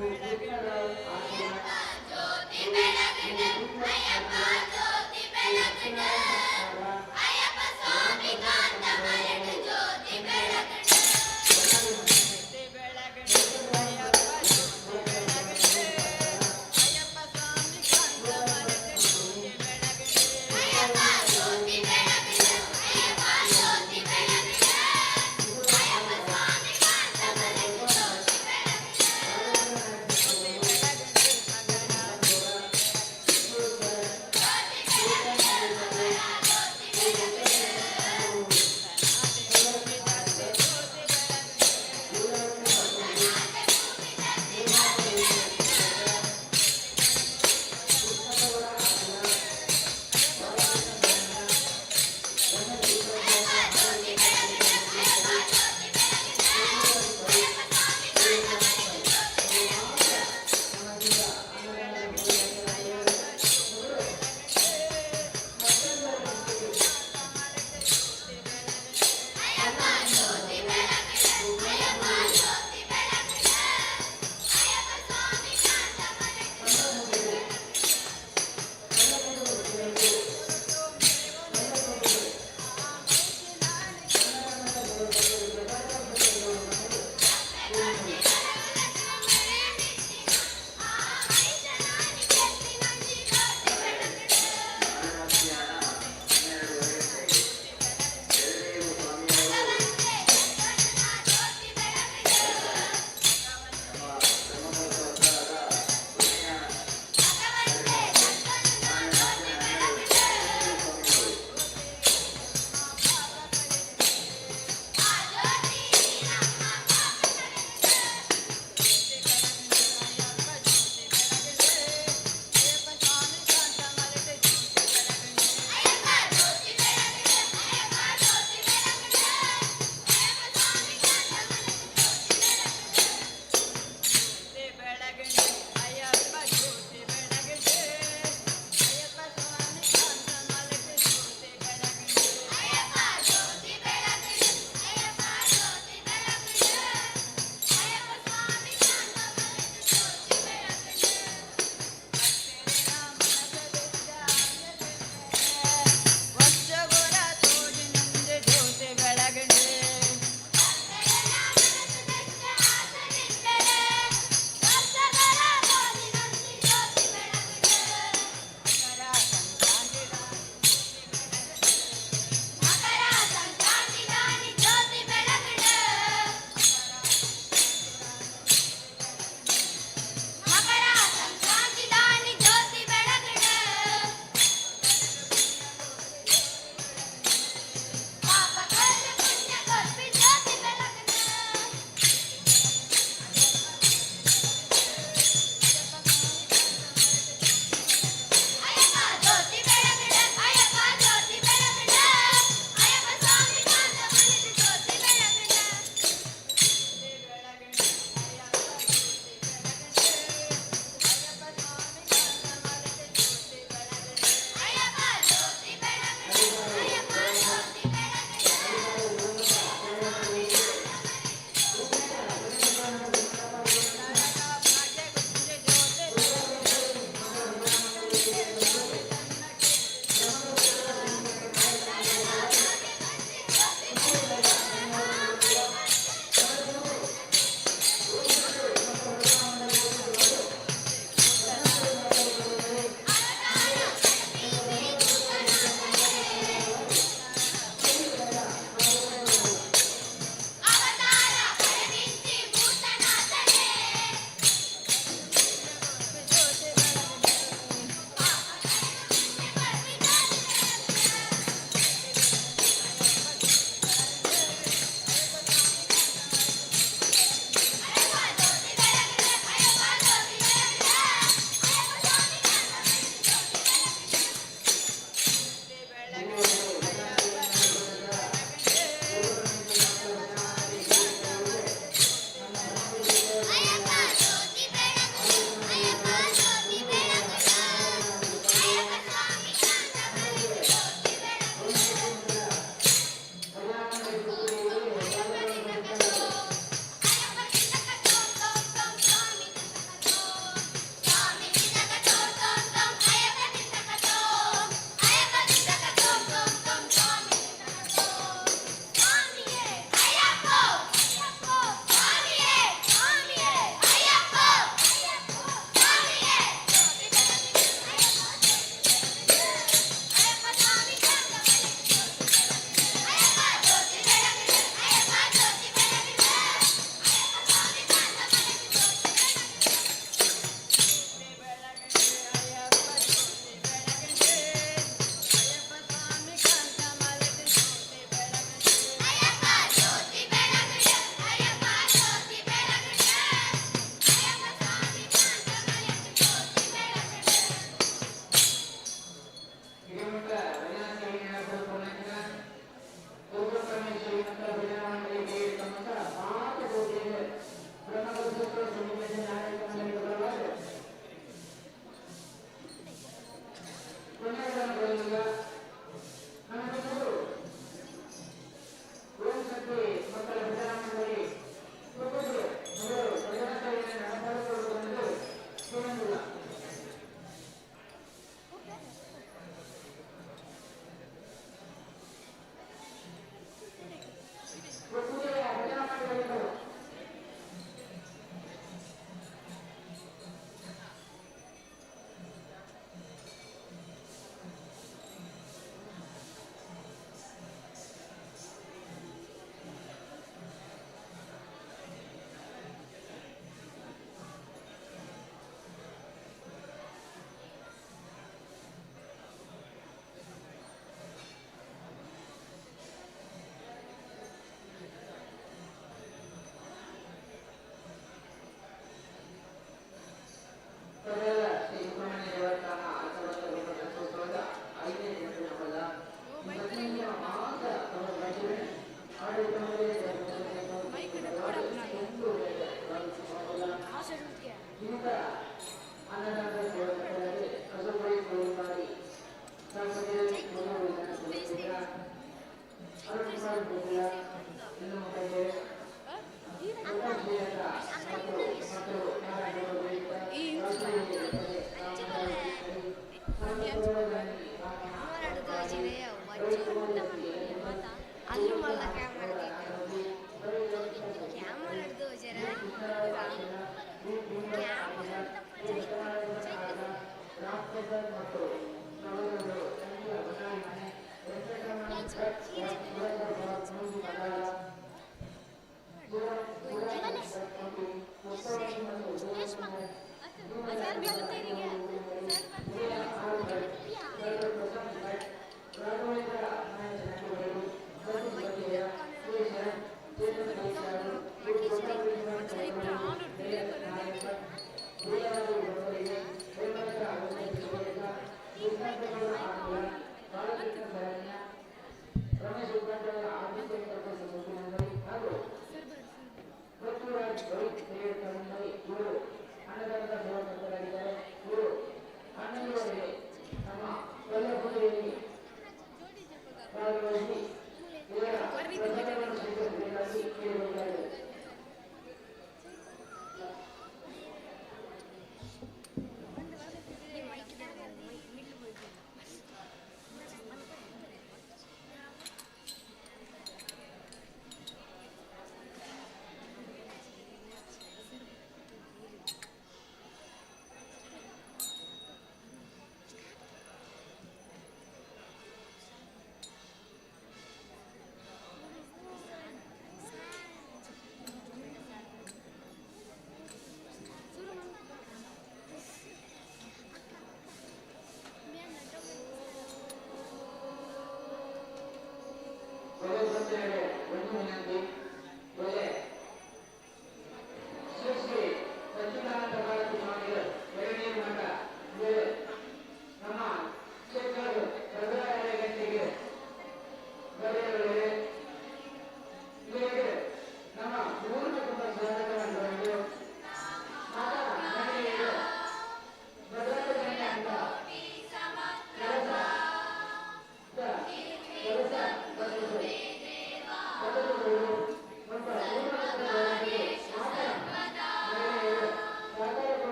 ಅಯ್ಯಪ್ಪ ಜ್ಯೋತಿ ಬೆಳಗಿಡ, ಅಯ್ಯಪ್ಪ ಜ್ಯೋತಿ ಬೆಳಗಿಡ, ಅಯ್ಯಪ್ಪ ಸ್ವಾಮಿ ಕಾಂತ ಮರಡು ಜ್ಯೋತಿ ಬೆಳಗಿಡ. ಜ್ಯೋತಿ ಬೆಳಗಡೆ, ಅಯ್ಯಪ್ಪ ಜ್ಯೋತಿ ಬೆಳಗಡೆ, ಅಯ್ಯಪ್ಪ ಸ್ವಾಮಿ ಕಾಂತ ಮರಡು ಜ್ಯೋತಿ ಬೆಳಗಡೆ. ಅಯ್ಯಪ್ಪ ಜ್ಯೋತಿ ಬೆಳಗಿಡ, ಅಯ್ಯಪ್ಪ ಜ್ಯೋತಿ ಬೆಳಗಿಡ, ಅಯ್ಯಪ್ಪ ಸ್ವಾಮಿ ಕಾಂತ ಮರಡು ಜ್ಯೋತಿ ಬೆಳಗಿಡ. ಜ್ಯೋತಿ ಬೆಳಗಡೆ,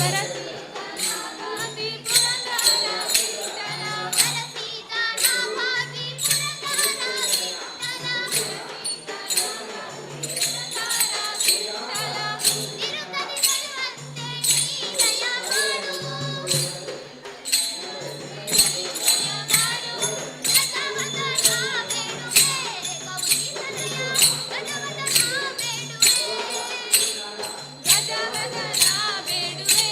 ಸರಸಿ ಪುರಂದರ ವಿಠಲ. ಸರಸಿ ಪುರಂದರ ವಿಠಲ. ತಿರುಗದಿ ಬರುವಂತೆ ನೀ ದಯ ಮಾಡು. ಗಜವದನ ಬೇಡುವೆ ಗೌರಿ ತನಯ, ಗಜವದನ ಬೇಡುವೆ. ಗಜವದನ ಬೇಡುವೆ.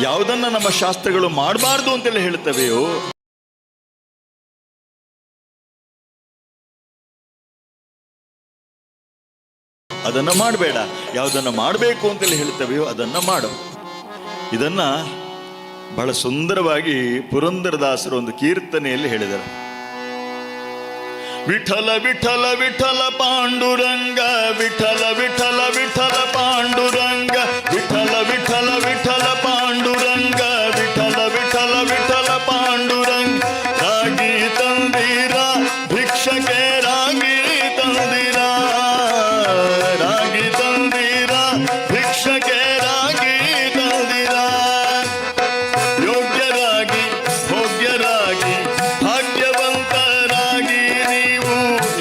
ಯಾವುದನ್ನ ನಮ್ಮ ಶಾಸ್ತ್ರಗಳು ಮಾಡಬಾರ್ದು ಅಂತೇಳಿ ಹೇಳ್ತವೆಯೋ ಅದನ್ನ ಮಾಡಬೇಡ. ಯಾವುದನ್ನ ಮಾಡಬೇಕು ಅಂತೇಳಿ ಹೇಳ್ತವೆಯೋ ಅದನ್ನ ಮಾಡು. ಇದನ್ನ ಬಹಳ ಸುಂದರವಾಗಿ ಪುರಂದರದಾಸರು ಒಂದು ಕೀರ್ತನೆಯಲ್ಲಿ ಹೇಳಿದರು. ವಿಠಲ ವಿಠಲ ವಿಠಲ ಪಾಂಡುರಂಗ, ವಿಠಲ ವಿಠಲ ವಿಠಲ ಪಾಂಡುರಂಗ, ವಿಠಲ ವಿಠಲ ವಿಠಲ ಪಾಂಡುರಂಗ, ವಿಠಲ ವಿಠಲ ವಿಠಲ ಪಾಂಡುರಂಗ. ರಾಗಿ ತಂದಿರ ಭಿಕ್ಷಕೆ, ರಾಗಿ ತಂದಿರ, ರಾಗಿ ತಂದಿರ ಭಿಕ್ಷಕೆ, ರಾಗಿ ತಂದಿರ. ಯೋಗ್ಯರಾಗಿ ಭೋಗ್ಯರಾಗಿ ಭಾಗ್ಯವಂತರಾಗಿ ನೀವು,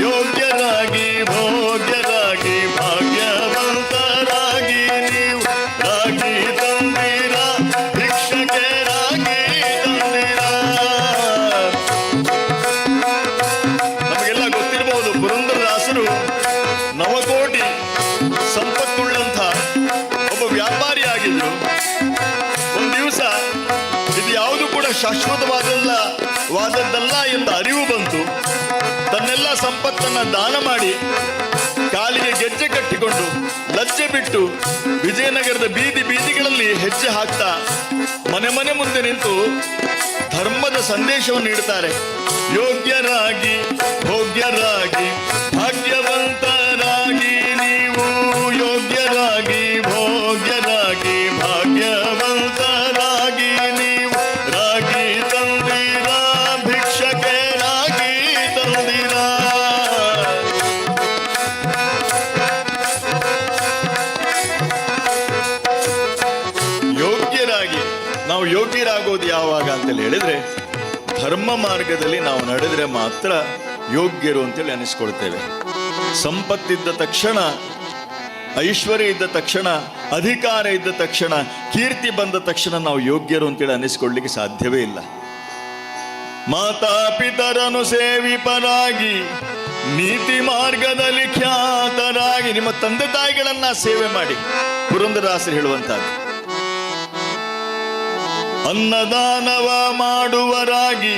ಯೋಗ್ಯರಾಗಿ ಭೋಗ್ಯರಾಗಿ ಭಾಗ್ಯವಂತರಾಗಿ ನೀವು. ರಾಗಿ ತಂದಿರ ಭಿಕ್ಷಕೆ, ರಾಗಿ ತಂದಿರ. ನಮಗೆಲ್ಲ ಗೊತ್ತಿರಬಹುದು, ಪುರಂದರದಾಸರು ನವಕೋಟಿ ಸಂಪತ್ತುಳ್ಳಂಥ ಒಬ್ಬ ವ್ಯಾಪಾರಿಯಾಗಿದ್ರು. ಒಂದು ದಿವಸ ಇದು ಯಾವುದು ಕೂಡ ಶಾಶ್ವತವಾದಲ್ಲ ವಾದದ್ದಲ್ಲ ಎಂಬ ಅರಿವು ಬಂತು. ತನ್ನೆಲ್ಲ ಸಂಪತ್ತನ್ನ ದಾನ ಮಾಡಿ, ಕಾಲಿಗೆ ಗೆಜ್ಜೆ ಕಟ್ಟಿಕೊಂಡು, ಲಜ್ಜೆ ಬಿಟ್ಟು ವಿಜಯನಗರದ ಬೀದಿ ಬೀದಿಗಳಲ್ಲಿ ಹೆಜ್ಜೆ ಹಾಕ್ತಾ ಮನೆ ಮನೆ ಮುಂದೆ ನಿಂತು ಧರ್ಮದ ಸಂದೇಶವನ್ನು ನೀಡುತ್ತಾರೆ. ಯೋಗ್ಯರಾಗಿ ಭೋಗ್ಯರಾಗಿ ಭಾಗ್ಯವಂತರಾಗಿ ನೀವು, ಯೋಗ್ಯರಾಗಿ ಭೋಗ್ಯರಾಗಿ ಭಾಗ್ಯವಂತರಾಗಿ ನೀವು. ರಾಗಿ ತಂದಿರ ಭಿಕ್ಷಕೆ, ರಾಗಿ ತಂದಿರ. ಯೋಗ್ಯರಾಗಿ, ನಾವು ಯೋಗ್ಯರಾಗೋದು ಯಾವಾಗ ಅಂತೇಳಿ ಹೇಳಿದ್ರೆ, ಧರ್ಮ ಮಾರ್ಗದಲ್ಲಿ ನಾವು ನಡೆದರೆ ಮಾತ್ರ ಯೋಗ್ಯರು ಅಂತೇಳಿ ಅನಿಸ್ಕೊಳ್ತೇವೆ. ಸಂಪತ್ತಿದ್ದ ತಕ್ಷಣ, ಐಶ್ವರ್ಯ ಇದ್ದ ತಕ್ಷಣ, ಅಧಿಕಾರ ಇದ್ದ ತಕ್ಷಣ, ಕೀರ್ತಿ ಬಂದ ತಕ್ಷಣ ನಾವು ಯೋಗ್ಯರು ಅಂತೇಳಿ ಅನಿಸ್ಕೊಳ್ಳಿಕ್ಕೆ ಸಾಧ್ಯವೇ ಇಲ್ಲ. ಮಾತಾಪಿತರನು ಸೇವಿಪರಾಗಿ, ನೀತಿ ಮಾರ್ಗದಲ್ಲಿ ಖ್ಯಾತರಾಗಿ. ನಿಮ್ಮ ತಂದೆ ತಾಯಿಗಳನ್ನ ಸೇವೆ ಮಾಡಿ, ಪುರಂದರದಾಸರು ಹೇಳುವಂತಹದ್ದು. ಅನ್ನದಾನವ ಮಾಡುವರಾಗಿ,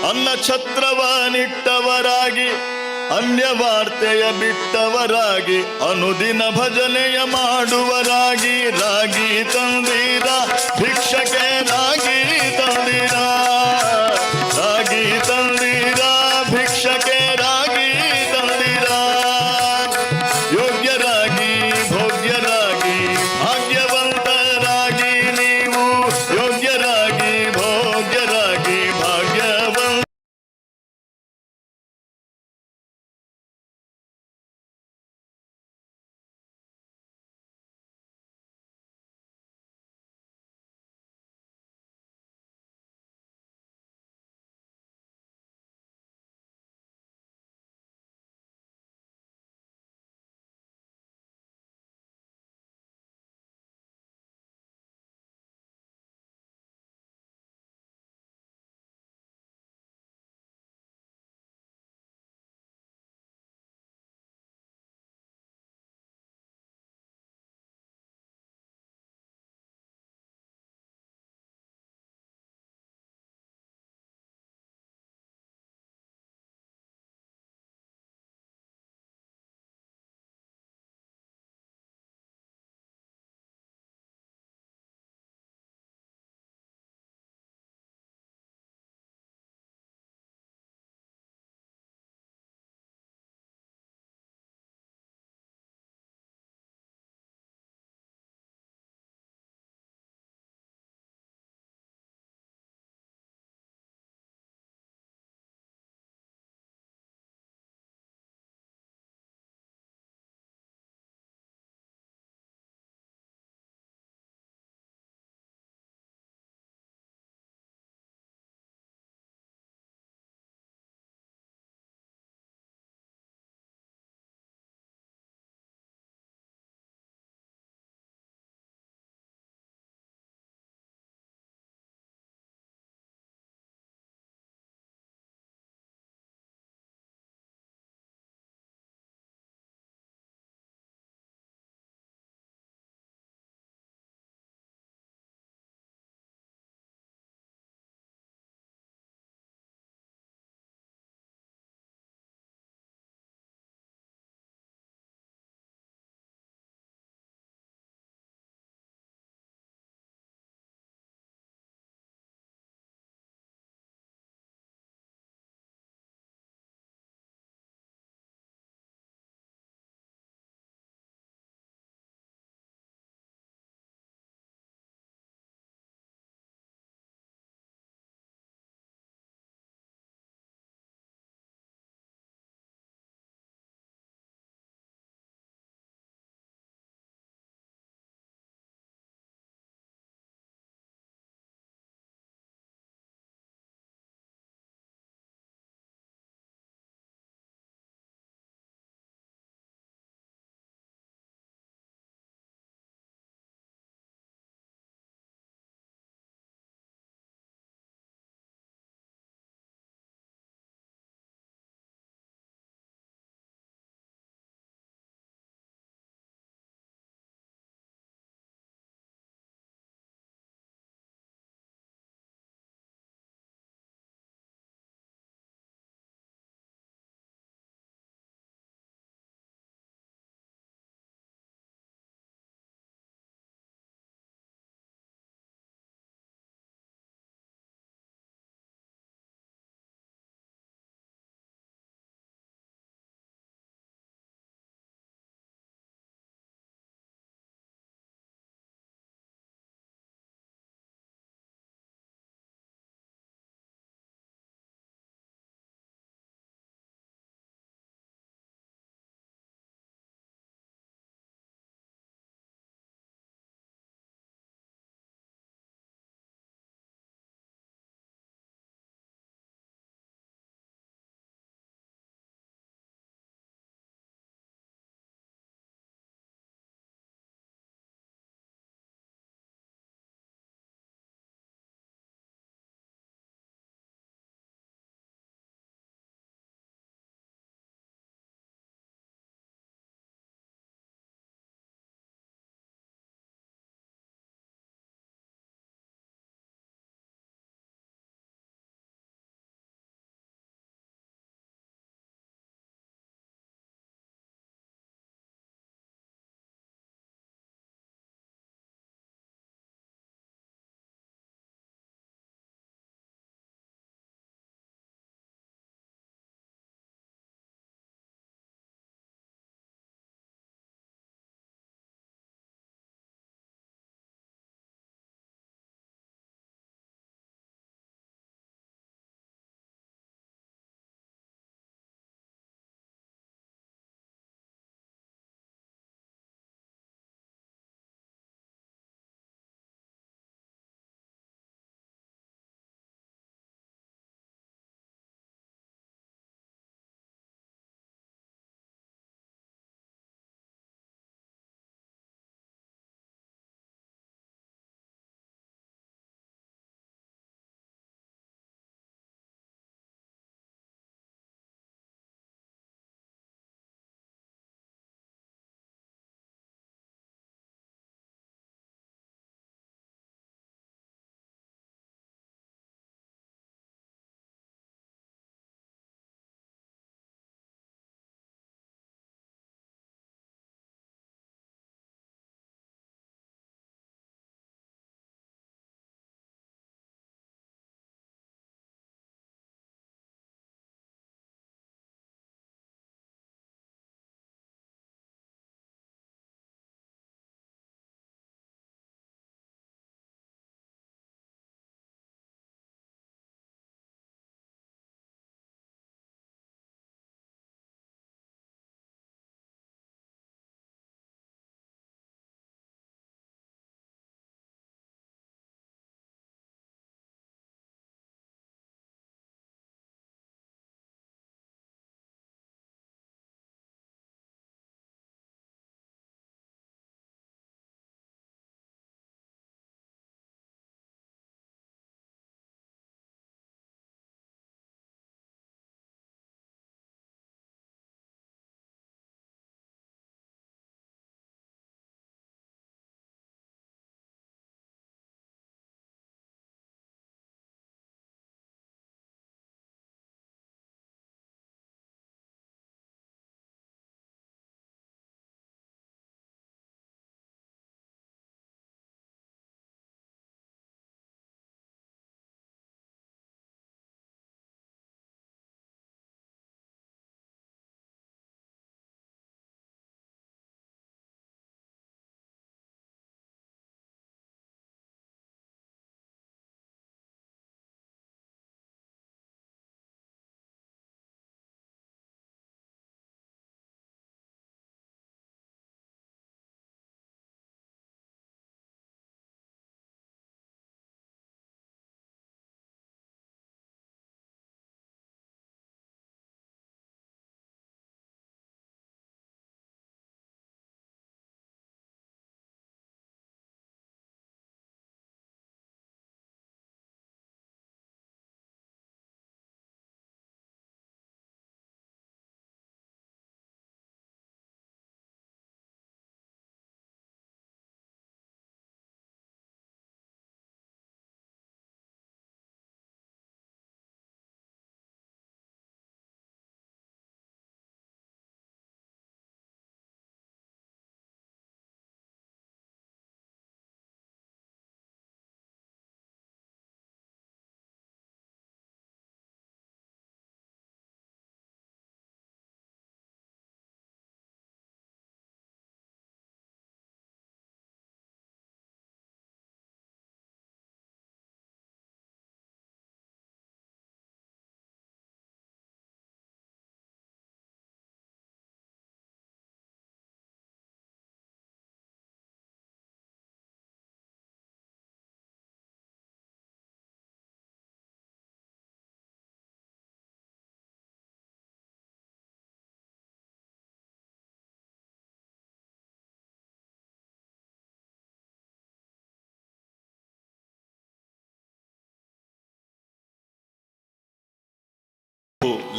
ಅನ್ನ ಛತ್ರವ ನಿಟ್ಟವರಾಗಿ, ಅನ್ಯವಾರ್ತೆಯ ಬಿಟ್ಟವರಾಗಿ, ಅನುದಿನ ಭಜನೆಯ ಮಾಡುವರಾಗಿ. ರಾಗಿ ತಂದಿರ ಭಿಕ್ಷಕೆ, ರಾಗಿ ತಂದಿರ, ರಾಗಿ ತಂದಿರ ಭಿಕ್ಷಕೆ, ರಾಗಿ ತಂದಿರ. ಯೋಗ್ಯರಾಗಿ ಭೋಗ್ಯರಾಗಿ ಭಾಗ್ಯವಂತರಾಗಿ ನೀವು, ಯೋಗ್ಯರಾಗಿ ಭೋಗ್ಯರಾಗಿ ಭಾಗ್ಯವಂತ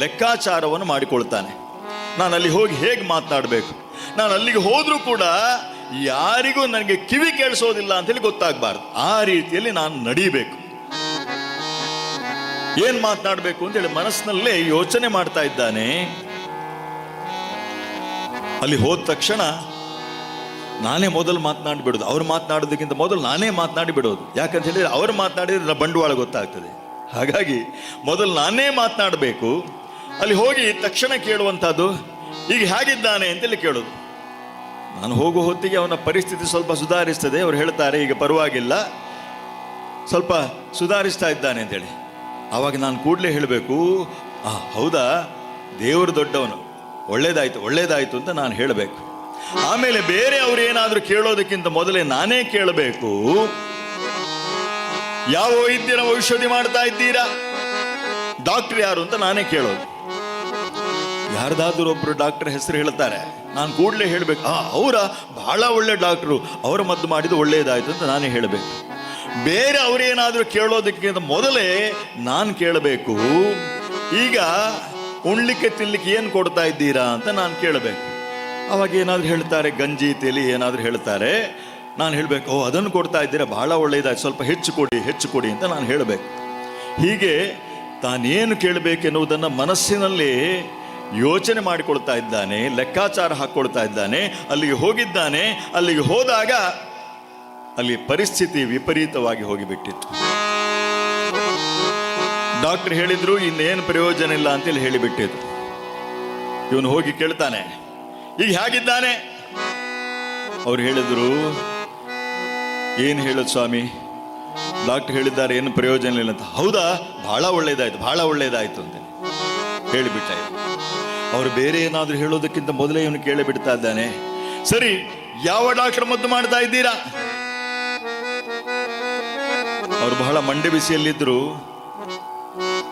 ಲೆಕ್ಕಾಚಾರವನ್ನು ಮಾಡಿಕೊಳ್ತಾನೆ. ನಾನು ಅಲ್ಲಿ ಹೋಗಿ ಹೇಗೆ ಮಾತನಾಡಬೇಕು, ನಾನು ಅಲ್ಲಿಗೆ ಹೋದರೂ ಕೂಡ ಯಾರಿಗೂ ನನಗೆ ಕಿವಿ ಕೇಳಿಸೋದಿಲ್ಲ ಅಂತೇಳಿ ಗೊತ್ತಾಗಬಾರ್ದು, ಆ ರೀತಿಯಲ್ಲಿ ನಾನು ನಡೀಬೇಕು, ಏನ್ ಮಾತನಾಡಬೇಕು ಅಂತೇಳಿ ಮನಸ್ಸಿನಲ್ಲೇ ಯೋಚನೆ ಮಾಡ್ತಾ ಇದ್ದಾನೆ. ಅಲ್ಲಿ ಹೋದ ತಕ್ಷಣ ನಾನೇ ಮೊದಲು ಮಾತನಾಡಿಬಿಡೋದು, ಅವ್ರು ಮಾತನಾಡೋದಕ್ಕಿಂತ ಮೊದಲು ನಾನೇ ಮಾತನಾಡಿ ಬಿಡೋದು. ಯಾಕಂತ ಹೇಳಿದ್ರೆ ಅವ್ರು ಮಾತನಾಡಿದ್ರೆ ನನ್ನ ಬಂಡವಾಳ ಗೊತ್ತಾಗ್ತದೆ. ಹಾಗಾಗಿ ಮೊದಲು ನಾನೇ ಮಾತನಾಡಬೇಕು. ಅಲ್ಲಿ ಹೋಗಿ ತಕ್ಷಣ ಕೇಳುವಂಥದ್ದು, ಈಗ ಹೇಗಿದ್ದಾನೆ ಅಂತೇಳಿ ಕೇಳೋದು. ನಾನು ಹೋಗುವ ಹೊತ್ತಿಗೆ ಅವನ ಪರಿಸ್ಥಿತಿ ಸ್ವಲ್ಪ ಸುಧಾರಿಸ್ತದೆ. ಅವ್ರು ಹೇಳ್ತಾರೆ ಈಗ ಪರವಾಗಿಲ್ಲ, ಸ್ವಲ್ಪ ಸುಧಾರಿಸ್ತಾ ಇದ್ದಾನೆ ಅಂತೇಳಿ. ಆವಾಗ ನಾನು ಕೂಡಲೇ ಹೇಳಬೇಕು, ಹೌದಾ, ದೇವರು ದೊಡ್ಡವನು, ಒಳ್ಳೇದಾಯ್ತು ಒಳ್ಳೇದಾಯ್ತು ಅಂತ ನಾನು ಹೇಳಬೇಕು. ಆಮೇಲೆ ಬೇರೆ ಅವರು ಏನಾದರೂ ಕೇಳೋದಕ್ಕಿಂತ ಮೊದಲೇ ನಾನೇ ಕೇಳಬೇಕು, ಯಾವ ವೈದ್ಯರ ಔಷಧಿ ಮಾಡ್ತಾ ಇದ್ದೀರಾ, ಡಾಕ್ಟರ್ ಯಾರು ಅಂತ ನಾನೇ ಕೇಳೋದು. ಯಾರ್ದಾದ್ರೂ ಒಬ್ರು ಡಾಕ್ಟರ್ ಹೆಸರು ಹೇಳ್ತಾರೆ, ನಾನು ಕೂಡಲೇ ಹೇಳಬೇಕು, ಅವರ ಬಹಳ ಒಳ್ಳೆ ಡಾಕ್ಟ್ರು, ಅವರ ಮದ್ದು ಮಾಡಿದ್ದು ಒಳ್ಳೆಯದಾಯ್ತು ಅಂತ ನಾನೇ ಹೇಳಬೇಕು. ಬೇರೆ ಅವರೇನಾದರೂ ಕೇಳೋದಕ್ಕಿಂತ ಮೊದಲೇ ನಾನು ಕೇಳಬೇಕು, ಈಗ ಉಣ್ಲಿಕ್ಕೆ ತಿನ್ಲಿಕ್ಕೆ ಏನು ಕೊಡ್ತಾ ಇದ್ದೀರಾ ಅಂತ ನಾನು ಕೇಳಬೇಕು. ಅವಾಗ ಏನಾದರೂ ಹೇಳ್ತಾರೆ, ಗಂಜಿ ತೆಲಿ ಏನಾದರೂ ಹೇಳ್ತಾರೆ, ನಾನು ಹೇಳಬೇಕು, ಓ ಅದನ್ನು ಕೊಡ್ತಾ ಇದ್ದೀರಾ, ಬಹಳ ಒಳ್ಳೆಯದಾಯ್ತು, ಸ್ವಲ್ಪ ಹೆಚ್ಚು ಕೊಡಿ ಹೆಚ್ಚು ಕೊಡಿ ಅಂತ ನಾನು ಹೇಳಬೇಕು. ಹೀಗೆ ತಾನೇನು ಕೇಳಬೇಕೆನ್ನುವುದನ್ನು ಮನಸ್ಸಿನಲ್ಲಿ ಯೋಚನೆ ಮಾಡಿಕೊಳ್ತಾ ಇದ್ದಾನೆ, ಲೆಕ್ಕಾಚಾರ ಹಾಕ್ಕೊಳ್ತಾ ಇದ್ದಾನೆ. ಅಲ್ಲಿಗೆ ಹೋಗಿದ್ದಾನೆ. ಅಲ್ಲಿಗೆ ಹೋದಾಗ ಅಲ್ಲಿ ಪರಿಸ್ಥಿತಿ ವಿಪರೀತವಾಗಿ ಹೋಗಿಬಿಟ್ಟಿತ್ತು. ಡಾಕ್ಟರ್ ಹೇಳಿದ್ರು ಇನ್ನೇನು ಪ್ರಯೋಜನ ಇಲ್ಲ ಅಂತೇಳಿ ಹೇಳಿಬಿಟ್ಟಿದ್ರು. ಇವನು ಹೋಗಿ ಕೇಳ್ತಾನೆ, ಈಗ ಹೇಗಿದ್ದಾನೆ? ಅವ್ರು ಹೇಳಿದ್ರು, ಏನು ಹೇಳೋದು ಸ್ವಾಮಿ, ಡಾಕ್ಟರ್ ಹೇಳಿದ್ದಾರೆ ಏನು ಪ್ರಯೋಜನ ಇಲ್ಲ ಅಂತ. ಹೌದಾ, ಬಹಳ ಒಳ್ಳೇದಾಯ್ತು ಬಹಳ ಒಳ್ಳೇದಾಯ್ತು ಅಂತ ಹೇಳಿಬಿಟ್ಟ. ಅವರು ಬೇರೆ ಏನಾದರೂ ಹೇಳೋದಕ್ಕಿಂತ ಮೊದಲೇ ಇವನು ಕೇಳಿಬಿಡ್ತಾ ಇದ್ದಾನೆ, ಸರಿ ಯಾವ ಡಾಕ್ಟರ್ ಮದ್ದು ಮಾಡ್ತಾ ಇದ್ದೀರಾ? ಅವರು ಬಹಳ ಮಂಡೆ ಬಿಸಿಯಲ್ಲಿದ್ದರು.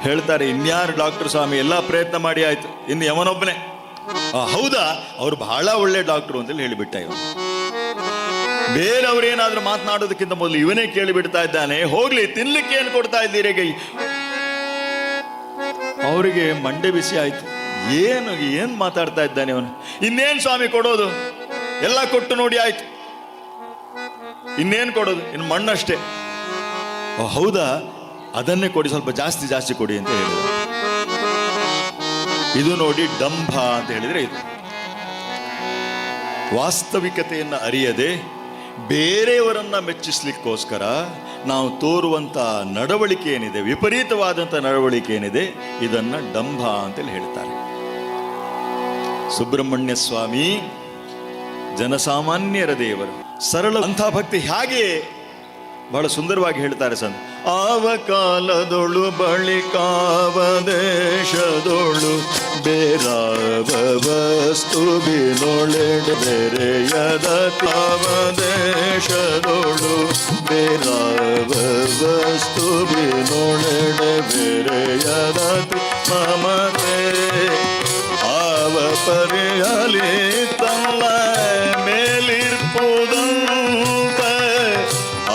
ಹೇಳ್ತಾರೆ, ಇನ್ಯಾರು ಡಾಕ್ಟರ್ ಸ್ವಾಮಿ, ಎಲ್ಲ ಪ್ರಯತ್ನ ಮಾಡಿ ಆಯ್ತು, ಇನ್ನು ಯವನೊಬ್ಬನೇ. ಹೌದಾ, ಅವರು ಬಹಳ ಒಳ್ಳೆ ಡಾಕ್ಟ್ರು ಅಂತೇಳಿ ಹೇಳಿಬಿಟ್ಟ ಇವನು. ಬೇರೆಯವ್ರೇನಾದ್ರೂ ಮಾತನಾಡೋದಕ್ಕಿಂತ ಮೊದಲು ಇವನೇ ಕೇಳಿಬಿಡ್ತಾ ಇದ್ದಾನೆ, ಹೋಗ್ಲಿ ತಿನ್ಲಿಕ್ಕೆ ಏನು ಕೊಡ್ತಾ ಇದ್ದೀರಿ? ಅವರಿಗೆ ಮಂಡೆ ಬಿಸಿ ಆಯ್ತು. ಏನು ಏನ್ ಮಾತಾಡ್ತಾ ಇದ್ದಾನೆ ಅವನು? ಇನ್ನೇನ್ ಸ್ವಾಮಿ ಕೊಡೋದು, ಎಲ್ಲ ಕೊಟ್ಟು ನೋಡಿ ಆಯ್ತು, ಇನ್ನೇನ್ ಕೊಡೋದು, ಇನ್ನು ಮಣ್ಣಷ್ಟೇ. ಹೌದಾ, ಅದನ್ನೇ ಕೊಡಿ, ಸ್ವಲ್ಪ ಜಾಸ್ತಿ ಜಾಸ್ತಿ ಕೊಡಿ ಅಂತ ಹೇಳಿದ. ಇದು ನೋಡಿ ಡಂಭ ಅಂತ ಹೇಳಿದ್ರೆ ಇದು ವಾಸ್ತವಿಕತೆಯನ್ನು ಅರಿಯದೆ ಬೇರೆಯವರನ್ನ ಮೆಚ್ಚಿಸ್ಲಿಕ್ಕೋಸ್ಕರ ನಾವು ತೋರುವಂತ ನಡವಳಿಕೆ ಏನಿದೆ, ವಿಪರೀತವಾದಂಥ ನಡವಳಿಕೆ ಏನಿದೆ, ಇದನ್ನ ಡಂಭ ಅಂತೇಳಿ ಹೇಳ್ತಾರೆ. ಸುಬ್ರಹ್ಮಣ್ಯ ಸ್ವಾಮಿ ಜನಸಾಮಾನ್ಯರ ದೇವರು, ಸರಳ ಅಂಥ ಭಕ್ತಿ ಹೇಗೆ ಬಹಳ ಸುಂದರವಾಗಿ ಹೇಳ್ತಾರೆ ಸಂತ. ಆವ ಕಾಲದೊಳು ಬಳಿಕಾವ ದೇಶದೊಳು ಬೇರಾವ ವಸ್ತುವಿನೊಳೆಡೆ ಬೇರೆಯದ ತಾವ ದೇಶದೊಳು ಬೇರಾವ ವಸ್ತುವಿನೊಳೆಡೆ ಬೇರೆಯದ ಮಮತೆ ಆವ ಪರಿಯಲಿ ತಲ್ಲ ಮೇಲಿರ್ಪುದಂತೆ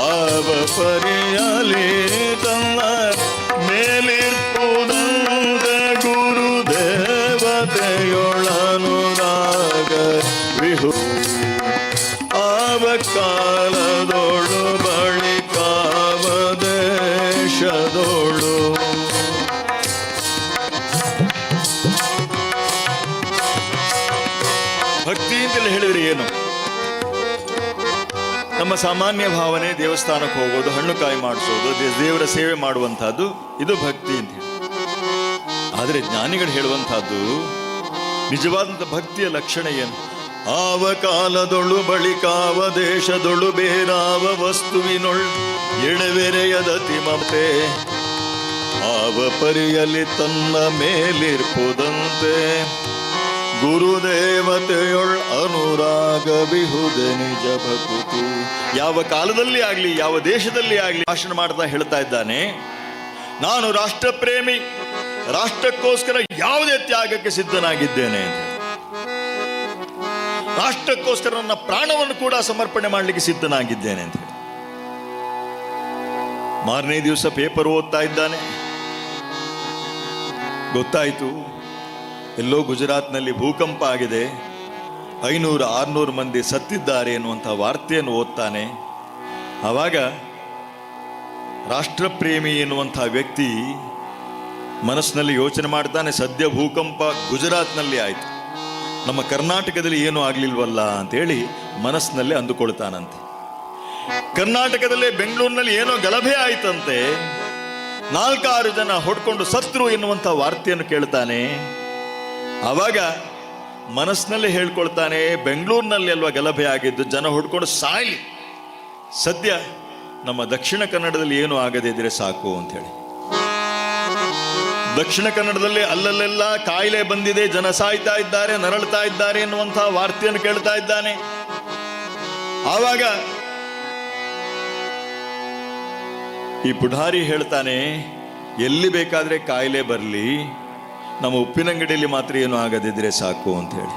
ಆವ ಪರಿಯಲಿ ತಲ್ಲ ಮೇಲಿರ್ಪುದಂತೆ ಗುರು ದೇವತೆಯೊಳನುರಾಗ ವಿಹು ಆವ ಕಾಲದೊಳು ಬಳಿಕಾವ ದೇಶದೊಳು. ಭಕ್ತಿ ಅಂತೇಳಿ ಹೇಳಿದ್ರೆ ಏನು? ನಮ್ಮ ಸಾಮಾನ್ಯ ಭಾವನೆ ದೇವಸ್ಥಾನಕ್ಕೆ ಹೋಗೋದು, ಹಣ್ಣು ಕಾಯಿ ಮಾಡಿಸೋದು, ದೇವರ ಸೇವೆ ಮಾಡುವಂತಹದ್ದು, ಇದು ಭಕ್ತಿ ಅಂತ ಹೇಳಿ. ಆದರೆ ಜ್ಞಾನಿಗಳು ಹೇಳುವಂತಹದ್ದು ನಿಜವಾದಂಥ ಭಕ್ತಿಯ ಲಕ್ಷಣ ಏನು? ಆವ ಕಾಲದೊಳು ಬಳಿಕಾವ ದೇಶದೊಳು ಬೇರಾವ ವಸ್ತುವಿನೊಳ್ ಎಳೆವೆರೆಯದತಿ ಮಮತೆ ಆವ ಪರಿಯಲಿ ತನ್ನ ಮೇಲಿರ್ಪುದಂತೆ ಗುರುದೇವತೆಯೊಳ್ ಅನುರಾಗ ಬಿಹುದೆ ನಿಜ ಭಕುತಿ. ಯಾವ ಕಾಲದಲ್ಲಿ ಆಗ್ಲಿ, ಯಾವ ದೇಶದಲ್ಲಿ ಆಗ್ಲಿ ಭಾಷಣ ಮಾಡ್ತಾ ಹೇಳ್ತಾ ಇದ್ದಾನೆ, ನಾನು ರಾಷ್ಟ್ರಪ್ರೇಮಿ, ರಾಷ್ಟ್ರಕ್ಕೋಸ್ಕರ ಯಾವುದೇ ತ್ಯಾಗಕ್ಕೆ ಸಿದ್ಧನಾಗಿದ್ದೇನೆ ಅಂತ. ರಾಷ್ಟ್ರಕ್ಕೋಸ್ಕರ ನನ್ನ ಪ್ರಾಣವನ್ನು ಕೂಡ ಸಮರ್ಪಣೆ ಮಾಡಲಿಕ್ಕೆ ಸಿದ್ಧನಾಗಿದ್ದೇನೆ ಅಂತ ಹೇಳಿ. ಮಾರನೇ ದಿವಸ ಪೇಪರ್ ಓದ್ತಾ ಇದ್ದಾನೆ, ಗೊತ್ತಾಯ್ತು ಎಲ್ಲೋ ಗುಜರಾತ್ನಲ್ಲಿ ಭೂಕಂಪ ಆಗಿದೆ, 500-600 ಮಂದಿ ಸತ್ತಿದ್ದಾರೆ ಎನ್ನುವಂಥ ವಾರ್ತೆಯನ್ನು ಓದ್ತಾನೆ. ಆವಾಗ ರಾಷ್ಟ್ರಪ್ರೇಮಿ ಎನ್ನುವಂಥ ವ್ಯಕ್ತಿ ಮನಸ್ಸಿನಲ್ಲಿ ಯೋಚನೆ ಮಾಡ್ತಾನೆ, ಸದ್ಯ ಭೂಕಂಪ ಗುಜರಾತ್ನಲ್ಲಿ ಆಯಿತು, ನಮ್ಮ ಕರ್ನಾಟಕದಲ್ಲಿ ಏನೂ ಆಗಲಿಲ್ವಲ್ಲ ಅಂತೇಳಿ ಮನಸ್ಸಿನಲ್ಲಿ ಅಂದುಕೊಳ್ತಾನಂತೆ. ಕರ್ನಾಟಕದಲ್ಲೇ ಬೆಂಗಳೂರಿನಲ್ಲಿ ಏನೋ ಗಲಭೆ ಆಯ್ತಂತೆ, 4-6 ಜನ ಹೊಡ್ಕೊಂಡು ಸತ್ರು ಎನ್ನುವಂಥ ವಾರ್ತೆಯನ್ನು ಕೇಳ್ತಾನೆ. ಆವಾಗ ಮನಸ್ಸಿನಲ್ಲಿ ಹೇಳ್ಕೊಳ್ತಾನೆ, ಬೆಂಗಳೂರಿನಲ್ಲಿ ಅಲ್ವಾ ಗಲಭೆ ಆಗಿದ್ದು, ಜನ ಹೊಡ್ಕೊಂಡು ಸಾಯ್ಲಿ, ಸದ್ಯ ನಮ್ಮ ದಕ್ಷಿಣ ಕನ್ನಡದಲ್ಲಿ ಏನೂ ಆಗದೇ ಇದ್ರೆ ಸಾಕು ಅಂಥೇಳಿ. ದಕ್ಷಿಣ ಕನ್ನಡದಲ್ಲಿ ಅಲ್ಲಲ್ಲೆಲ್ಲ ಕಾಯಿಲೆ ಬಂದಿದೆ, ಜನ ಸಾಯ್ತಾ ಇದ್ದಾರೆ, ನರಳ್ತಾ ಇದ್ದಾರೆ ಎನ್ನುವಂತಹ ವಾರ್ತೆಯನ್ನು ಕೇಳ್ತಾ ಇದ್ದಾನೆ. ಆವಾಗ ಈ ಪುಢಾರಿ ಹೇಳ್ತಾನೆ, ಎಲ್ಲಿ ಬೇಕಾದ್ರೆ ಕಾಯಿಲೆ ಬರಲಿ, ನಮ್ಮ ಉಪ್ಪಿನಂಗಡಿಯಲ್ಲಿ ಮಾತ್ರ ಏನೂ ಆಗದಿದ್ರೆ ಸಾಕು ಅಂಥೇಳಿ.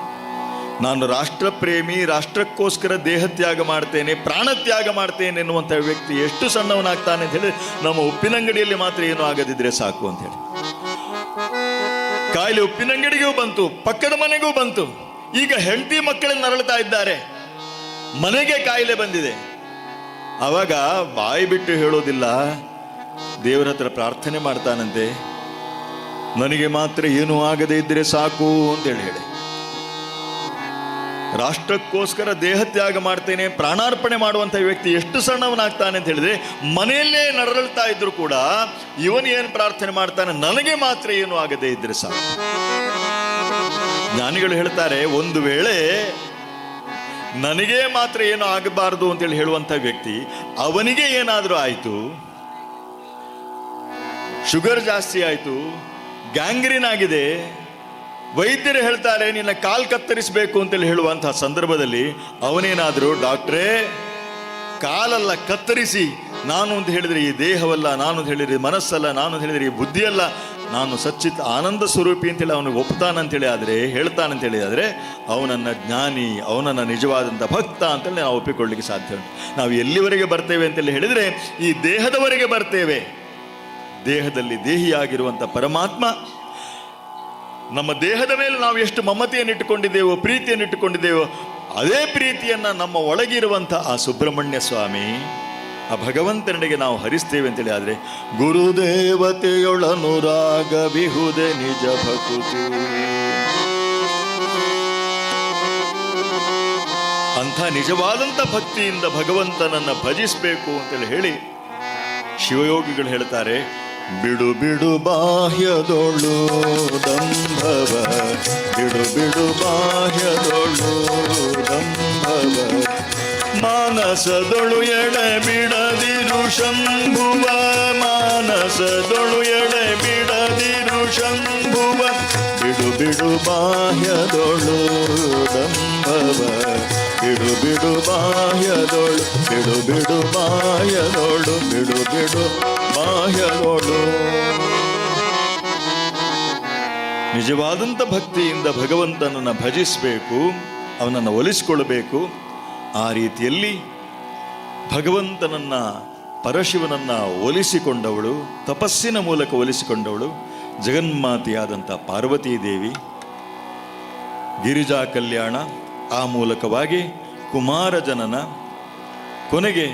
ನಾನು ರಾಷ್ಟ್ರಪ್ರೇಮಿ, ರಾಷ್ಟ್ರಕ್ಕೋಸ್ಕರ ದೇಹತ್ಯಾಗ ಮಾಡ್ತೇನೆ, ಪ್ರಾಣತ್ಯಾಗ ಮಾಡ್ತೇನೆ ಎನ್ನುವಂಥ ವ್ಯಕ್ತಿ ಎಷ್ಟು ಸಣ್ಣವನಾಗ್ತಾನೆ ಅಂತ ಹೇಳಿ, ನಮ್ಮ ಉಪ್ಪಿನಂಗಡಿಯಲ್ಲಿ ಮಾತ್ರ ಏನೂ ಆಗದಿದ್ರೆ ಸಾಕು ಅಂಥೇಳಿ. ಕಾಯಿಲೆ ಉಪ್ಪಿನಂಗಡಿಗೂ ಬಂತು, ಪಕ್ಕದ ಮನೆಗೂ ಬಂತು. ಈಗ ಹೆಂಡತಿ ಮಕ್ಕಳನ್ನು ನರಳ್ತಾ ಇದ್ದಾರೆ, ಮನೆಗೆ ಕಾಯಿಲೆ ಬಂದಿದೆ. ಆವಾಗ ಬಾಯಿ ಬಿಟ್ಟು ಹೇಳೋದಿಲ್ಲ, ದೇವರ ಹತ್ರ ಪ್ರಾರ್ಥನೆ ಮಾಡ್ತಾನಂತೆ, ನನಗೆ ಮಾತ್ರ ಏನೂ ಆಗದೇ ಇದ್ದರೆ ಸಾಕು ಅಂತೇಳಿ ಹೇಳಿ. ರಾಷ್ಟ್ರಕ್ಕೋಸ್ಕರ ದೇಹತ್ಯಾಗ ಮಾಡ್ತೇನೆ, ಪ್ರಾಣಾರ್ಪಣೆ ಮಾಡುವಂಥ ವ್ಯಕ್ತಿ ಎಷ್ಟು ಸಣ್ಣವನಾಗ್ತಾನೆ ಅಂತ ಹೇಳಿದ್ರೆ, ಮನೆಯಲ್ಲೇ ನರಳ್ತಾ ಇದ್ರು ಕೂಡ ಇವನು ಏನು ಪ್ರಾರ್ಥನೆ ಮಾಡ್ತಾನೆ, ನನಗೆ ಮಾತ್ರ ಏನೂ ಆಗದೇ ಇದ್ರೆ ಸಾಕು. ಜ್ಞಾನಿಗಳು ಹೇಳ್ತಾರೆ, ಒಂದು ವೇಳೆ ನನಗೆ ಮಾತ್ರ ಏನು ಆಗಬಾರದು ಅಂತೇಳಿ ಹೇಳುವಂಥ ವ್ಯಕ್ತಿ ಅವನಿಗೆ ಏನಾದರೂ ಆಯಿತು, ಶುಗರ್ ಜಾಸ್ತಿ ಆಯಿತು, ಗ್ಯಾಂಗ್ರೀನ್ ಆಗಿದೆ, ವೈದ್ಯರು ಹೇಳ್ತಾರೆ ನಿನ್ನ ಕಾಲು ಕತ್ತರಿಸಬೇಕು ಅಂತೇಳಿ ಹೇಳುವಂತಹ ಸಂದರ್ಭದಲ್ಲಿ ಅವನೇನಾದರೂ ಡಾಕ್ಟ್ರೇ ಕಾಲಲ್ಲ ಕತ್ತರಿಸಿ, ನಾನು ಅಂತ ಹೇಳಿದರೆ ಈ ದೇಹವಲ್ಲ, ನಾನು ಅಂತ ಹೇಳಿದರೆ ಮನಸ್ಸಲ್ಲ, ನಾನು ಅಂತ ಹೇಳಿದರೆ ಈ ಬುದ್ಧಿಯಲ್ಲ, ನಾನು ಸಚ್ಚಿತ್ ಆನಂದ ಸ್ವರೂಪಿ ಅಂತೇಳಿ ಅವನಿಗೆ ಒಪ್ತಾನಂತೇಳಿ ಆದರೆ, ಹೇಳ್ತಾನಂತೇಳಿ ಆದರೆ, ಅವನನ್ನು ಜ್ಞಾನಿ, ಅವನನ್ನು ನಿಜವಾದಂಥ ಭಕ್ತ ಅಂತೇಳಿ ನಾವು ಒಪ್ಪಿಕೊಳ್ಳಲಿಕ್ಕೆ ಸಾಧ್ಯ ಉಂಟು. ನಾವು ಎಲ್ಲಿವರೆಗೆ ಬರ್ತೇವೆ ಅಂತೇಳಿ ಹೇಳಿದರೆ ಈ ದೇಹದವರೆಗೆ ಬರ್ತೇವೆ. ದೇಹದಲ್ಲಿ ದೇಹಿಯಾಗಿರುವಂಥ ಪರಮಾತ್ಮ ನಮ್ಮ ದೇಹದ ಮೇಲೆ ನಾವು ಎಷ್ಟು ಮಮತೆಯನ್ನು ಇಟ್ಟುಕೊಂಡಿದ್ದೇವೋ, ಪ್ರೀತಿಯನ್ನು ಇಟ್ಟುಕೊಂಡಿದ್ದೇವೋ, ಅದೇ ಪ್ರೀತಿಯನ್ನು ನಮ್ಮ ಒಳಗಿರುವಂಥ ಆ ಸುಬ್ರಹ್ಮಣ್ಯ ಸ್ವಾಮಿ, ಆ ಭಗವಂತನಿಗೆ ನಾವು ಹರಿಸ್ತೇವೆ ಅಂತೇಳಿ ಆದರೆ, ಗುರುದೇವತೆಯೊಳನುರಾಗ ಬಿಹುದೆ ನಿಜ ಭಕುತಿ. ಅಂಥ ನಿಜವಾದಂಥ ಭಕ್ತಿಯಿಂದ ಭಗವಂತನನ್ನು ಭಜಿಸಬೇಕು ಅಂತೇಳಿ ಹೇಳಿ ಶಿವಯೋಗಿಗಳು ಹೇಳ್ತಾರೆ, ಬಿಡು ಬಿಡು ಬಾಹ್ಯದೊಳು ದಂಭವ, ಬಿಡು ಬಿಡು ಬಾಹ್ಯದೊಳು ದಂಭವ, ಮಾನಸದೊಳು ಎಡೆ ಬಿಡದಿರು ಶಂಭುವ, ಮಾನಸದೊಳು ಎಡೆ ಬಿಡದಿರು ಶಂಭುವ, ಬಿಡು ಬಿಡು ಬಾಹ್ಯದೊಳು ದಂಭವ, ಬಿಡು ಬಿಡು ಬಾಹ್ಯದೊಳು, ಬಿಡು ಬಿಡು ಬಾಹ್ಯದೊಳು, ಬಿಡು ಬಿಡು ಬಾಹ್ಯದೊಳು. ನಿಜವಾದಂಥ ಭಕ್ತಿಯಿಂದ ಭಗವಂತನನ್ನು ಭಜಿಸಬೇಕು, ಅವನನ್ನು ಒಲಿಸಿಕೊಳ್ಳಬೇಕು. ಆ ರೀತಿಯಲ್ಲಿ ಭಗವಂತನನ್ನು, ಪರಶಿವನನ್ನು ಒಲಿಸಿಕೊಂಡವಳು, ತಪಸ್ಸಿನ ಮೂಲಕ ಒಲಿಸಿಕೊಂಡವಳು ಜಗನ್ಮಾತೆಯಾದಂಥ ಪಾರ್ವತೀ ದೇವಿ. ಗಿರಿಜಾ ಕಲ್ಯಾಣ, ಆ ಮೂಲಕವಾಗಿ ಕುಮಾರ ಜನನ, ಕೊನೆಗೆ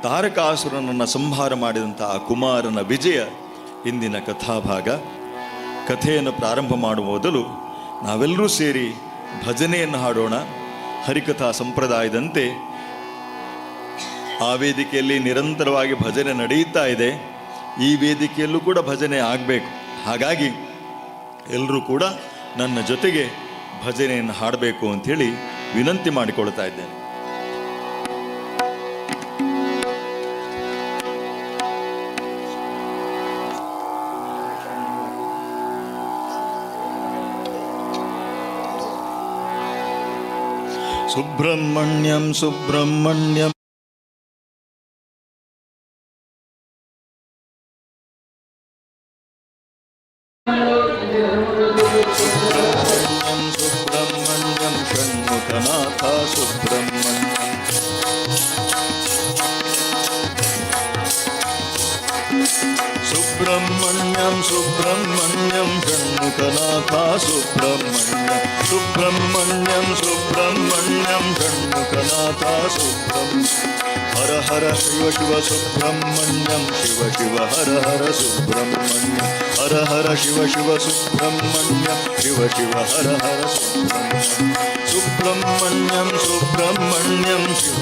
ತಾರಕಾಸುರನನ್ನು ಸಂಹಾರ ಮಾಡಿದಂಥ ಆ ಕುಮಾರನ ವಿಜಯ ಇಂದಿನ ಕಥಾಭಾಗ. ಕಥೆಯನ್ನು ಪ್ರಾರಂಭ ಮಾಡುವ ಮೊದಲು ನಾವೆಲ್ಲರೂ ಸೇರಿ ಭಜನೆಯನ್ನು ಹಾಡೋಣ. ಹರಿಕಥಾ ಸಂಪ್ರದಾಯದಂತೆ ಆ ವೇದಿಕೆಯಲ್ಲಿ ನಿರಂತರವಾಗಿ ಭಜನೆ ನಡೆಯುತ್ತಾ ಇದೆ, ಈ ವೇದಿಕೆಯಲ್ಲೂ ಕೂಡ ಭಜನೆ ಆಗಬೇಕು. ಹಾಗಾಗಿ ಎಲ್ಲರೂ ಕೂಡ ನನ್ನ ಜೊತೆಗೆ ಭಜನೆಯನ್ನು ಹಾಡಬೇಕು ಅಂಥೇಳಿ ವಿನಂತಿ ಮಾಡಿಕೊಳ್ತಾ ಇದ್ದೇನೆ. ಸುಬ್ರಹ್ಮಣ್ಯಂ ಸುಬ್ರಹ್ಮಣ್ಯಂ ಸುಬ್ರಹ್ಮಣ್ಯಂ ಷಣ್ಮುಖನಾಥ ಸುಬ್ರಹ್ಮಣ್ಯಂ ಸುಬ್ರಹ್ಮಣ್ಯಂ ಸುಬ್ರಹ್ಮಣ್ಯಂ ಸುಬ್ರಹ್ಮಣ್ಯಂ ಷಣ್ಮುಖನಾಥ ಸುಬ್ರಹ್ಮಣ್ಯ ಸುಬ್ರಹ್ಮಣ್ಯಂ ಸುಬ್ರಹ್ಮಣ್ಯಂ ಷಣ್ಮುಖನಾಥ ಸುಬ್ರಹ್ಮಣ್ಯ ಹರ ಹರ ಶಿವ ಶಿವ ಸುಬ್ರಹ್ಮಣ್ಯಂ ಶಿವ ಶಿವ ಹರ ಹರ ಸುಬ್ರಹ್ಮಣ್ಯ ಹರ ಹರ ಶಿವ ಶಿವ ಸುಬ್ರಹ್ಮಣ್ಯ ಶಿವ ಶಿವ ಹರ ಹರ ಸುಬ್ರಹ್ಮಣ್ಯ ಸುಬ್ರಹ್ಮಣ್ಯಂ ಸುಬ್ರಹ್ಮಣ್ಯಂ ಶಿವ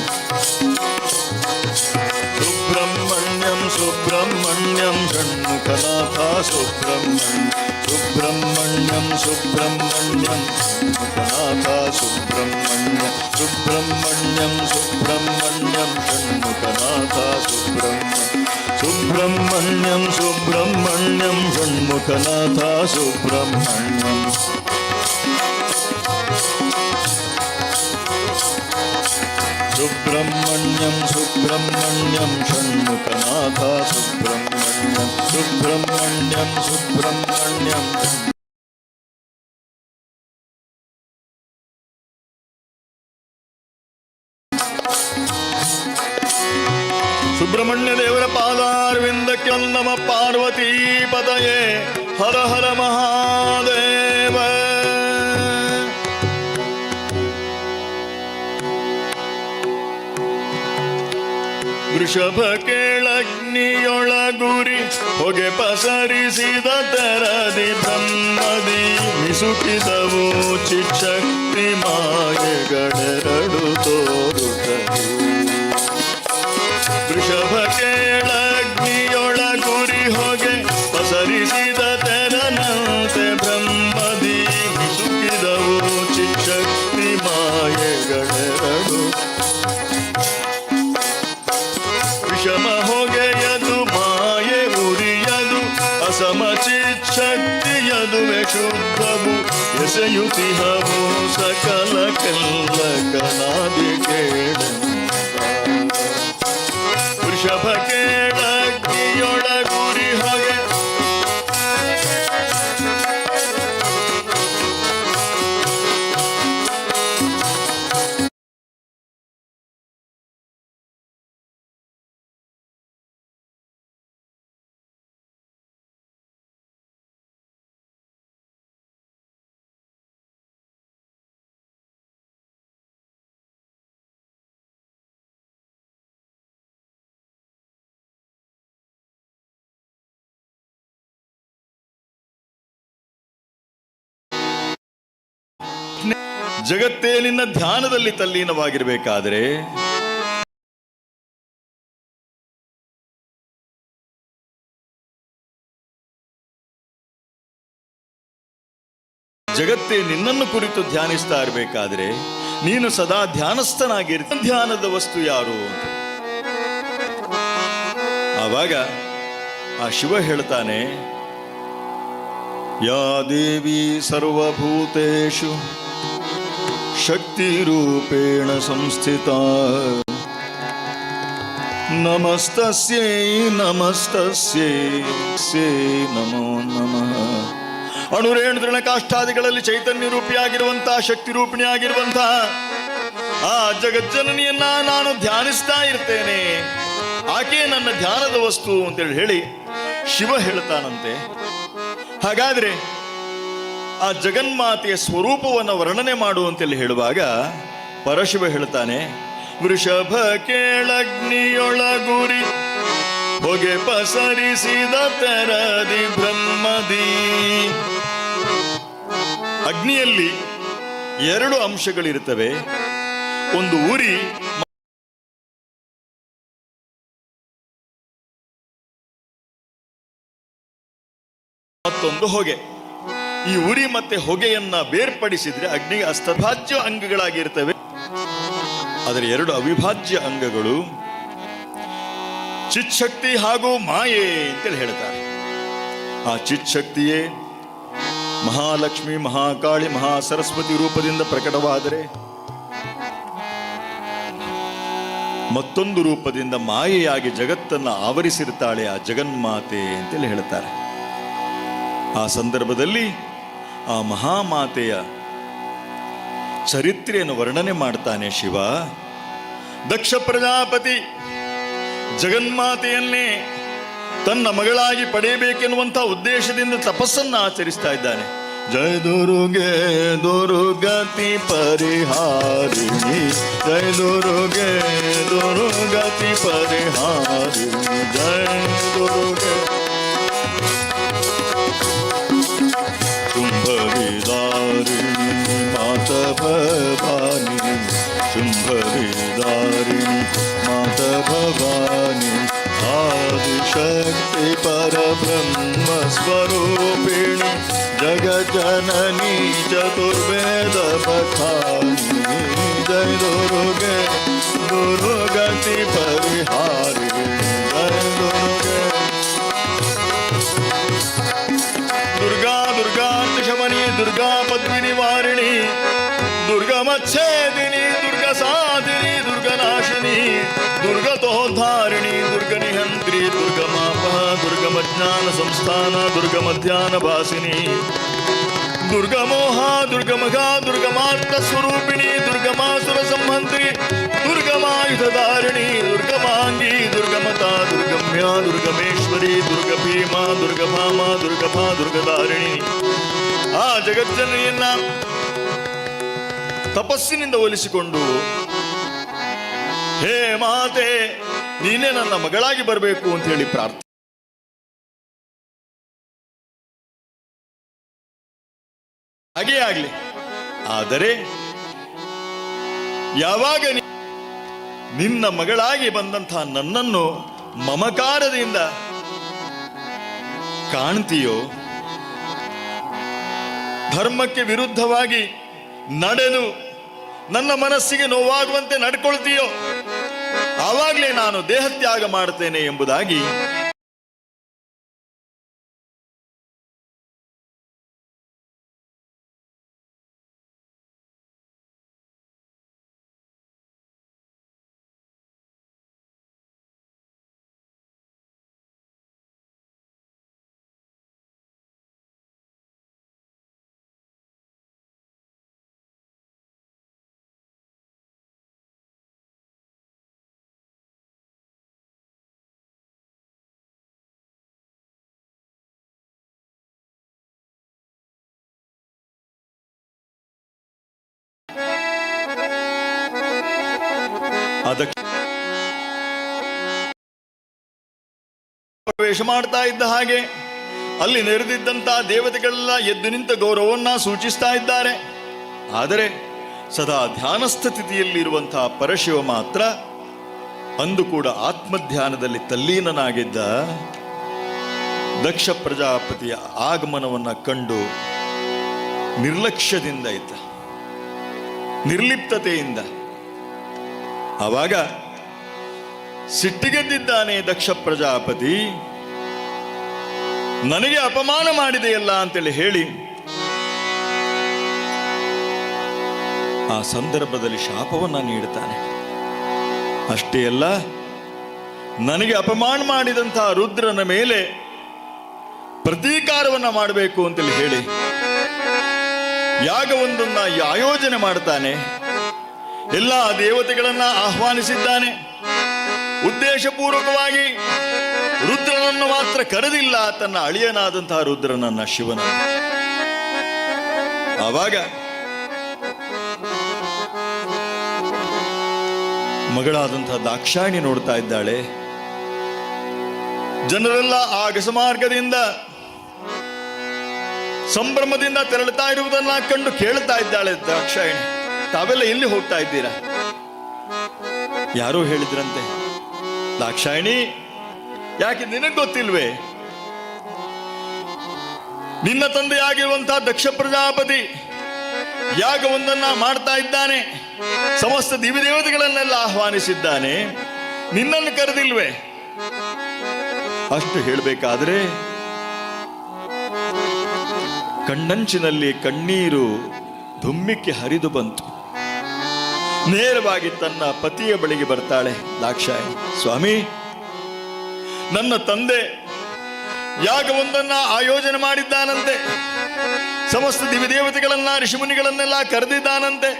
ಸುಬ್ರಹ್ಮಣ್ಯಂ ಸುಬ್ರಹ್ಮಣ್ಯಂ ಷಣ್ಮುಖನಾಥ ಸುಬ್ರಹ್ಮಣ್ಯ ಸುಬ್ರಹ್ಮಣ್ಯಂ ಸುಬ್ರಹ್ಮಣ್ಯಂ ಷಣ್ಮುಖನಾಥ ಸುಬ್ರಹ್ಮಣ್ಯ ಸುಬ್ರಹ್ಮಣ್ಯಂ ಸುಬ್ರಹ್ಮಣ್ಯಂ ಷಣ್ಮುಖನಾಥ ಸುಬ್ರಹ್ಮಣ್ಯ ಸುಬ್ರಹ್ಮಣ್ಯಂ ಸುಬ್ರಹ್ಮಣ್ಯಂ ಷಣ್ಮುಖನಾಥ ಸುಬ್ರಹ್ಮಣ್ಯಂ ಸುಬ್ರಹ್ಮಣ್ಯಂ ಸುಬ್ರಹ್ಮಣ್ಯಂ ಷಣ್ಮುಖನಾಥ ಸುಬ್ರಹ್ಮಣ್ಯಂ ಸುಬ್ರಹ್ಮಣ್ಯಂ ಸುಬ್ರಹ್ಮಣ್ಯಂ ಸುಬ್ರಹ್ಮಣ್ಯ ದೇವರ ಪಾದಾರವಿಂದಕ್ಕೆ ನಮ ಪಾರ್ವತೀ ಪತಯೇ ಹರ ಹರ ಮಹಾದೇವ. ವೃಷಭ ಕೇಳಗ್ನಿಯೊಳಗುರಿ ಹೊಗೆ ಪಸರಿಸಿದ ತೆರದಿ ಬ್ರಹ್ಮದಿ ಮಿಸುಕಿದವು ಚಿಚ್ಛಕ್ತಿ ಮಾಯೆಗಳೆರಡು ತೋರುತ್ತವು. ವೃಷಭ ಕೇಳಗ್ನಿಯೊಳಗುರಿ ಹೊಗೆ ಪಸರಿಸಿದ ತೆರನಂತೆ ಬ್ರಹ್ಮದಿ ಮಿಸುಕಿದವು ಚಿಚ್ಛಕ್ತಿ ಮಾಯೆಗಳೆರಡು. ವಿಷಮ ಹೊಗೆಯದು ಮಾಯೆ ಉರಿಯದು ಅಸಮ ಚಿಚ್ಛಕ್ತಿಯದುವೆ ಶುದ್ಧವು ಎಸೆಯುತಿಹವು ಸಕಲ ಕೆಲ್ಲ ಕಲಾದಿ ಕೇಳ. ವೃಷಭ ಕೇಳಗ್ನಿಯೊಳಗುರಿ ಹೊಗೆ ಜಗತ್ತೇ ನಿನ್ನ ಧ್ಯಾನದಲ್ಲಿ ತಲ್ಲೀನವಾಗಿರಬೇಕಾದರೆ ಜಗತ್ತೇ ನಿನ್ನನ್ನು ಕುರಿತು ಧ್ಯಾನಿಸ್ತಾ ಇರಬೇಕಾದ್ರೆ ನೀನು ಸದಾ ಧ್ಯಾನಸ್ಥನಾಗಿರ್, ಧ್ಯಾನದ ವಸ್ತು ಯಾರು ಅಂತ. ಆವಾಗ ಆ ಶಿವ ಹೇಳ್ತಾನೆ, ಯಾ ದೇವಿ ಸರ್ವಭೂತೇಷು ಶಕ್ತಿರೂಪೇಣ ಸಂಸ್ಥಿತ ನಮಸ್ತಸ್ಯೈ ನಮಸ್ತಸ್ಯೈ ಸ್ಯೈ ನಮೋ ನಮಃ. ಅಣುರೇಣು ತೃಣ ಕಾಷ್ಠಾದಿಗಳಲ್ಲಿ ಚೈತನ್ಯ ರೂಪಿಯಾಗಿರುವಂತಹ ಶಕ್ತಿ ರೂಪಿಣಿಯಾಗಿರುವಂತಹ ಆ ಜಗಜ್ಜನನಿಯನ್ನ ನಾನು ಧ್ಯಾನಿಸ್ತಾ ಇರ್ತೇನೆ, ಆಕೆ ನನ್ನ ಧ್ಯಾನದ ವಸ್ತು ಅಂತೇಳಿ ಹೇಳಿ ಶಿವ ಹೇಳ್ತಾನಂತೆ. ಹಾಗಾದ್ರೆ ಆ ಜಗನ್ಮಾತೆಯ ಸ್ವರೂಪವನ್ನು ವರ್ಣನೆ ಮಾಡುವಂತೇಳಿ ಹೇಳುವಾಗ ಪರಶಿವ ಹೇಳ್ತಾನೆ, ವೃಷಭ ಕೇಳಗ್ನಿಯೊಳಗುರಿ ಹೊಗೆ ಪಸರಿಸಿದ ತೆರದಿ ಬ್ರಹ್ಮದಿ. ಅಗ್ನಿಯಲ್ಲಿ ಎರಡು ಅಂಶಗಳಿರುತ್ತವೆ, ಒಂದು ಉರಿ, ಮತ್ತೊಂದು ಹೊಗೆ. ಈ ಉರಿ ಮತ್ತೆ ಹೊಗೆಯನ್ನ ಬೇರ್ಪಡಿಸಿದ್ರೆ ಅಗ್ನಿಗೆ ಅಸ್ತಭಾಜ್ಯ ಅಂಗಗಳಾಗಿರ್ತವೆ. ಅದರ ಎರಡು ಅವಿಭಾಜ್ಯ ಅಂಗಗಳು ಚಿತ್ಶಕ್ತಿ ಹಾಗೂ ಮಾಯೆ ಅಂತೇಳಿ ಹೇಳ್ತಾರೆ. ಆ ಚಿತ್ಶಕ್ತಿಯೇ ಮಹಾಲಕ್ಷ್ಮಿ, ಮಹಾಕಾಳಿ, ಮಹಾಸರಸ್ವತಿ ರೂಪದಿಂದ ಪ್ರಕಟವಾದರೆ, ಮತ್ತೊಂದು ರೂಪದಿಂದ ಮಾಯೆಯಾಗಿ ಜಗತ್ತನ್ನು ಆವರಿಸಿರ್ತಾಳೆ ಆ ಜಗನ್ಮಾತೆ ಅಂತೇಳಿ ಹೇಳ್ತಾರೆ. ಆ ಸಂದರ್ಭದಲ್ಲಿ ಆ ಮಹಾಮಾತೆಯ ಚರಿತ್ರೆಯನ್ನು ವರ್ಣನೆ ಮಾಡ್ತಾನೆ ಶಿವ. ದಕ್ಷ ಪ್ರಜಾಪತಿ ಜಗನ್ಮಾತೆಯನ್ನೇ ತನ್ನ ಮಗಳಾಗಿ ಪಡೆಯಬೇಕೆನ್ನುವಂಥ ಉದ್ದೇಶದಿಂದ ತಪಸ್ಸನ್ನು ಆಚರಿಸ್ತಾ ಇದ್ದಾನೆ. ಜಯ ದುರ್ಗೆ ದುರ್ಗತಿ ಪರಿಹಾರಿಣಿ, ಜಯ ದುರ್ಗೆ ದುರ್ಗತಿ ಪರಿಹಾರಿಣಿ, ಜಯ ದುರ್ಗೆ. ಶುಂಭ ವಿದಾರಿಣಿ ಮಾತ ಭವಾನಿ, ಶುಂಭ ವಿದಾರಿಣಿ ಮಾತ ಭವಾನಿ, ಆದಿಶಕ್ತಿ ಪರಬ್ರಹ್ಮ ಸ್ವರೂಪಿಣಿ, ಜಗಜ್ಜನನಿ ಚತುರ್ವೇದ ಬಖಾನಿ, ಜಯ ದುರ್ಗೆ ದುರ್ಗತಿ ಪರಿಹಾರಿಣಿ, ಜಯ ದುರ್ಗೆ. ದುರ್ಗಾ ದುರ್ಗಾರ್ತಿಶಮನಿ, ದುರ್ಗಾ ಪದ್ಮಿನಿ ವಾರಿಣಿ, ದುರ್ಗಮಚ್ಛೇದಿನಿ, ದುರ್ಗ ಸಾಧಿನಿ, ದುರ್ಗನಾಶಿನಿ, ದುರ್ಗತೋದ್ಧಾರಿಣಿ, ದುರ್ಗ ನಿಹಂತ್ರಿ, ದುರ್ಗಮಾಪ, ದುರ್ಗಮಜ್ಞಾನ ಸಂಸ್ಥಾನ, ದುರ್ಗಮಧ್ಯಾನ ಭಾಸಿನಿ, ದುರ್ಗಮೋಹ, ದುರ್ಗಮಘ, ದುರ್ಗಮಾರ್ತ ಸ್ವರೂಪಿಣಿ, ದುರ್ಗಮಾಸುರ ಸಂಹಂತ್ರಿ, ದುರ್ಗಮಾಯುಧಧಾರಿಣಿ, ದುರ್ಗಮಾಂಗಿ, ದುರ್ಗಮತ, ದುರ್ಗಮ್ಯ, ದುರ್ಗಮೇಶ್ವರಿ, ದುರ್ಗ ಭೀಮ, ದುರ್ಗಭಾಮ, ದುರ್ಗಭಾ, ದುರ್ಗಧಾರಿಣಿ. ಆ ಜಗಜ್ಜನನಿಯನ್ನ ತಪಸ್ಸಿನಿಂದ ಒಲಿಸಿಕೊಂಡು, ಹೇ ಮಾತೆ, ನೀನೇ ನನ್ನ ಮಗಳಾಗಿ ಬರಬೇಕು ಅಂತ ಹೇಳಿ ಪ್ರಾರ್ಥನೆ. ಹಾಗೇ ಆಗ್ಲಿ, ಆದರೆ ಯಾವಾಗ ನಿನ್ನ ಮಗಳಾಗಿ ಬಂದಂತಹ ನನ್ನನ್ನು ಮಮಕಾರದಿಂದ ಕಾಣ್ತೀಯೋ, ಧರ್ಮಕ್ಕೆ ವಿರುದ್ಧವಾಗಿ ನಡೆದು ನನ್ನ ಮನಸ್ಸಿಗೆ ನೋವಾಗುವಂತೆ ನಡ್ಕೊಳ್ತೀಯೋ, ಆವಾಗಲೇ ನಾನು ದೇಹತ್ಯಾಗ ಮಾಡ್ತೇನೆ ಎಂಬುದಾಗಿ ಅದಕ್ಕೆ ಪ್ರವೇಶ ಮಾಡ್ತಾ ಇದ್ದ ಹಾಗೆ ಅಲ್ಲಿ ನೆರೆದಿದ್ದಂತಹ ದೇವತೆಗಳೆಲ್ಲ ಎದ್ದು ನಿಂತ ಗೌರವವನ್ನ ಸೂಚಿಸ್ತಾ ಇದ್ದಾರೆ. ಆದರೆ ಸದಾ ಧ್ಯಾನಸ್ಥ ಸ್ಥಿತಿಯಲ್ಲಿರುವಂತಹ ಪರಶಿವ ಮಾತ್ರ ಅಂದು ಕೂಡ ಆತ್ಮಧ್ಯಾನದಲ್ಲಿ ತಲ್ಲೀನನಾಗಿದ್ದ. ದಕ್ಷ ಪ್ರಜಾಪತಿಯ ಆಗಮನವನ್ನ ಕಂಡು ನಿರ್ಲಕ್ಷ್ಯದಿಂದ ಇದ್ದ, ನಿರ್ಲಿಪ್ತತೆಯಿಂದ. ಆವಾಗ ಸಿಟ್ಟಿಗೆದ್ದಿದ್ದಾನೆ ದಕ್ಷ ಪ್ರಜಾಪತಿ. ನನಗೆ ಅಪಮಾನ ಮಾಡಿದೆಯಲ್ಲ ಅಂತೇಳಿ ಹೇಳಿ ಆ ಸಂದರ್ಭದಲ್ಲಿ ಶಾಪವನ್ನ ನೀಡುತ್ತಾನೆ. ಅಷ್ಟೇ ಅಲ್ಲ, ನನಗೆ ಅಪಮಾನ ಮಾಡಿದಂತಹ ರುದ್ರನ ಮೇಲೆ ಪ್ರತೀಕಾರವನ್ನ ಮಾಡಬೇಕು ಅಂತೇಳಿ ಹೇಳಿ ಯಾಗವೊಂದನ್ನ ಆಯೋಜನೆ ಮಾಡ್ತಾನೆ. ಎಲ್ಲ ದೇವತೆಗಳನ್ನ ಆಹ್ವಾನಿಸಿದ್ದಾನೆ. ಉದ್ದೇಶಪೂರ್ವಕವಾಗಿ ರುದ್ರನನ್ನು ಮಾತ್ರ ಕರೆದಿಲ್ಲ, ತನ್ನ ಅಳಿಯನಾದಂತಹ ರುದ್ರನನ್ನ, ಶಿವನ. ಆವಾಗ ಮಗಳಾದಂತಹ ದಾಕ್ಷಾಯಿಣಿ ನೋಡ್ತಾ ಇದ್ದಾಳೆ. ಜನರೆಲ್ಲ ಆ ಗಸಮಾರ್ಗದಿಂದ ಸಂಭ್ರಮದಿಂದ ತೆರಳುತ್ತಾ ಇರುವುದನ್ನ ಕಂಡು ಕೇಳ್ತಾ ಇದ್ದಾಳೆ ದಾಕ್ಷಾಯಿಣಿ, ತಾವೆಲ್ಲ ಎಲ್ಲಿ ಹೋಗ್ತಾ ಇದ್ದೀರಾ? ಯಾರೋ ಹೇಳಿದ್ರಂತೆ, ದಾಕ್ಷಾಯಿಣಿ, ಯಾಕೆ ನಿನಗ್ ಗೊತ್ತಿಲ್ವೇ, ನಿನ್ನ ತಂದೆಯಾಗಿರುವಂತಹ ದಕ್ಷ ಪ್ರಜಾಪತಿ ಯಾಗವೊಂದನ್ನ ಮಾಡ್ತಾ ಇದ್ದಾನೆ, ಸಮಸ್ತ ದಿವ್ಯದೇವತೆಗಳನ್ನೆಲ್ಲ ಆಹ್ವಾನಿಸಿದ್ದಾನೆ, ನಿನ್ನನ್ನು ಕರೆದಿಲ್ವೇ? ಅಷ್ಟು ಹೇಳಬೇಕಾದ್ರೆ ಕಣ್ಣಂಚಿನಲ್ಲಿ ಕಣ್ಣೀರು ಧುಮ್ಮಿಕ್ಕಿ ಹರಿದು ಬಂತು. ನೇರವಾಗಿ ತನ್ನ ಪತಿಯ ಬಳಿಗೆ ಬರ್ತಾಳೆ ದಾಕ್ಷಾಯಿಣಿ. ಸ್ವಾಮಿ, ನನ್ನ ತಂದೆ ಯಾಗವೊಂದನ್ನ ಆಯೋಜನೆ ಮಾಡಿದ್ದಾನಂತೆ, ಸಮಸ್ತ ದಿವ್ಯದೇವತೆಗಳನ್ನ ಋಷಿಮುನಿಗಳನ್ನೆಲ್ಲ ಕರೆದಿದ್ದಾನಂತೆ.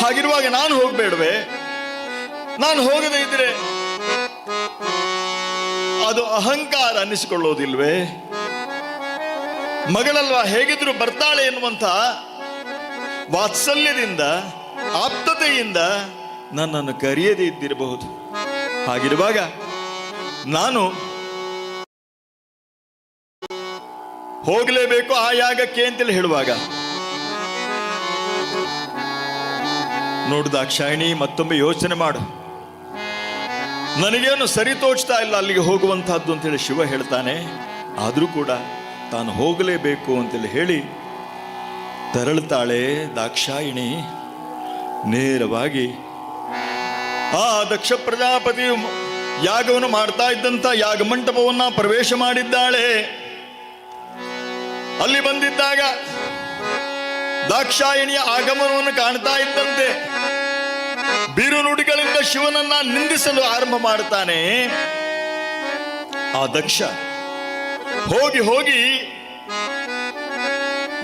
ಹಾಗಿರುವಾಗ ನಾನು ಹೋಗ್ಬೇಡವೆ? ನಾನು ಹೋಗದೇ ಇದ್ರೆ ಅದು ಅಹಂಕಾರ ಅನ್ನಿಸಿಕೊಳ್ಳೋದಿಲ್ವೇ? ಮಗಳಲ್ವಾ, ಹೇಗಿದ್ರು ಬರ್ತಾಳೆ ಎನ್ನುವಂಥ ವಾತ್ಸಲ್ಯದಿಂದ, ಆಪ್ತತೆಯಿಂದ ನನ್ನನ್ನು ಕರೆಯದೇ ಇದ್ದಿರಬಹುದು. ಹಾಗಿರುವಾಗ ನಾನು ಹೋಗಲೇಬೇಕು ಆ ಯಾಗಕ್ಕೆ ಅಂತೇಳಿ ಹೇಳುವಾಗ, ನೋಡು ದಾಕ್ಷಾಯಿಣಿ, ಮತ್ತೊಮ್ಮೆ ಯೋಚನೆ ಮಾಡು, ನನಗೇನು ಸರಿ ತೋಚ್ತಾ ಇಲ್ಲ ಅಲ್ಲಿಗೆ ಹೋಗುವಂತಹದ್ದು ಅಂತೇಳಿ ಶಿವ ಹೇಳ್ತಾನೆ. ಆದರೂ ಕೂಡ ತಾನು ಹೋಗಲೇಬೇಕು ಅಂತೇಳಿ ಹೇಳಿ ತೆರಳುತ್ತಾಳೆ ದಾಕ್ಷಾಯಿಣಿ. ನೇರವಾಗಿ ಆ ದಕ್ಷ ಪ್ರಜಾಪತಿಯು ಯಾಗವನ್ನು ಮಾಡ್ತಾ ಇದ್ದಂಥ ಯಾಗ ಮಂಟಪವನ್ನ ಪ್ರವೇಶ ಮಾಡಿದ್ದಾಳೆ. ಅಲ್ಲಿ ಬಂದಿದ್ದಾಗ ದಾಕ್ಷಾಯಿಣಿಯ ಆಗಮನವನ್ನು ಕಾಣ್ತಾ ಇದ್ದಂತೆ ಬೀರು ನುಡಿಗಳಿಂದ ಶಿವನನ್ನ ನಿಂದಿಸಲು ಆರಂಭ ಮಾಡುತ್ತಾನೆ ಆ ದಕ್ಷ. ಹೋಗಿ ಹೋಗಿ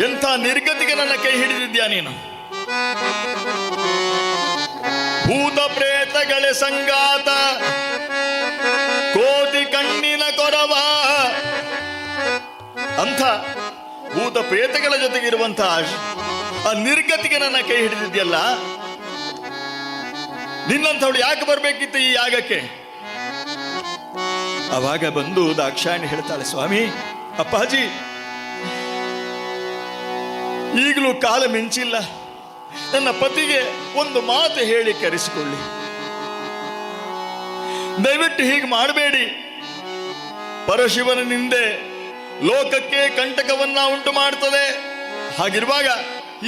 ಎಂಥ ನಿರ್ಗತಿಗೆ ನನ್ನ ಕೈ ಹಿಡಿದಿದ್ಯಾ ನೀನು? ಭೂತ ಪ್ರೇತಗಳ ಸಂಗಾತ, ಕೋತಿ ಕಣ್ಣಿನ ಕೊರವ ಅಂಥ ಭೂತ ಪ್ರೇತಗಳ ಜೊತೆಗಿರುವಂತಹ ಆ ನಿರ್ಗತಿಗೆ ನನ್ನ ಕೈ ಹಿಡಿದಿದ್ಯಲ್ಲ, ನಿನ್ನಂಥವಳು ಯಾಕೆ ಬರಬೇಕಿತ್ತು ಈ ಯಾಗಕ್ಕೆ? ಅವಾಗ ಬಂದು ದಾಕ್ಷಾಯಣಿ ಹೇಳ್ತಾಳೆ, ಸ್ವಾಮಿ, ಅಪ್ಪಾಜಿ, ಈಗಲೂ ಕಾಲ ಮಿಂಚಿಲ್ಲ, ನನ್ನ ಪತಿಗೆ ಒಂದು ಮಾತು ಹೇಳಿ ಕರೆಸಿಕೊಳ್ಳಿ, ದಯವಿಟ್ಟು ಹೀಗೆ ಮಾಡಬೇಡಿ, ಪರಶಿವನ ನಿಂದೆ ಲೋಕಕ್ಕೆ ಕಂಟಕವನ್ನ ಉಂಟು ಮಾಡ್ತದೆ, ಹಾಗಿರುವಾಗ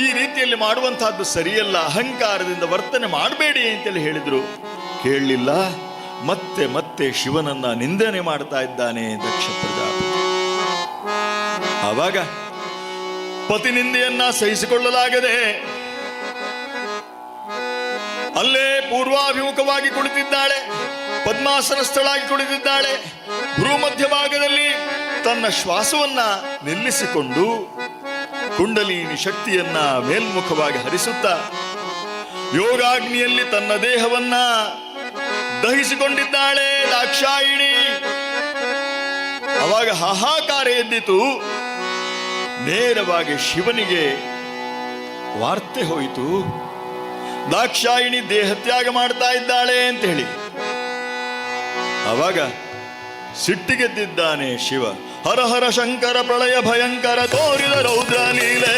ಈ ರೀತಿಯಲ್ಲಿ ಮಾಡುವಂತಹದ್ದು ಸರಿಯಲ್ಲ, ಅಹಂಕಾರದಿಂದ ವರ್ತನೆ ಮಾಡಬೇಡಿ ಅಂತೇಳಿ ಹೇಳಿದ್ರು. ಕೇಳಲಿಲ್ಲ. ಮತ್ತೆ ಮತ್ತೆ ಶಿವನನ್ನ ನಿಂದನೆ ಮಾಡ್ತಾ ಇದ್ದಾನೆ ದಕ್ಷ ಪ್ರಜಾಪತಿ. ಆವಾಗ ಪತಿ ನಿಂದೆಯನ್ನ ಸಹಿಸಿಕೊಳ್ಳಲಾಗದೆ ಅಲ್ಲೇ ಪೂರ್ವಾಭಿಮುಖವಾಗಿ ಕುಳಿತಿದ್ದಾಳೆ, ಪದ್ಮಾಸನಸ್ಥಳಾಗಿ ಕುಳಿತಿದ್ದಾಳೆ. ಭ್ರೂಮಧ್ಯ ಭಾಗದಲ್ಲಿ ತನ್ನ ಶ್ವಾಸವನ್ನ ನಿಲ್ಲಿಸಿಕೊಂಡು ಕುಂಡಲಿನಿ ಶಕ್ತಿಯನ್ನ ಮೇಲ್ಮುಖವಾಗಿ ಹರಿಸುತ್ತಾ ಯೋಗಾಗ್ನಿಯಲ್ಲಿ ತನ್ನ ದೇಹವನ್ನ ದಹಿಸಿಕೊಂಡಿದ್ದಾಳೆ ದಾಕ್ಷಾಯಿಣಿ. ಅವಾಗ ಹಾಹಾಕಾರ ಎದ್ದಿತು. ನೇರವಾಗಿ ಶಿವನಿಗೆ ವಾರ್ತೆ ಹೋಯಿತು, ದಾಕ್ಷಾಯಿಣಿ ದೇಹತ್ಯಾಗ ಮಾಡ್ತಾ ಇದ್ದಾಳೆ ಅಂತ ಹೇಳಿ. ಅವಾಗ ಸಿಟ್ಟಿಗೆದ್ದಿದ್ದಾನೆ ಶಿವ. ಹರ ಹರ ಶಂಕರ ಪ್ರಳಯ ಭಯಂಕರ ತೋರಿದ ರೌದ್ರ ಲೀಲೆ,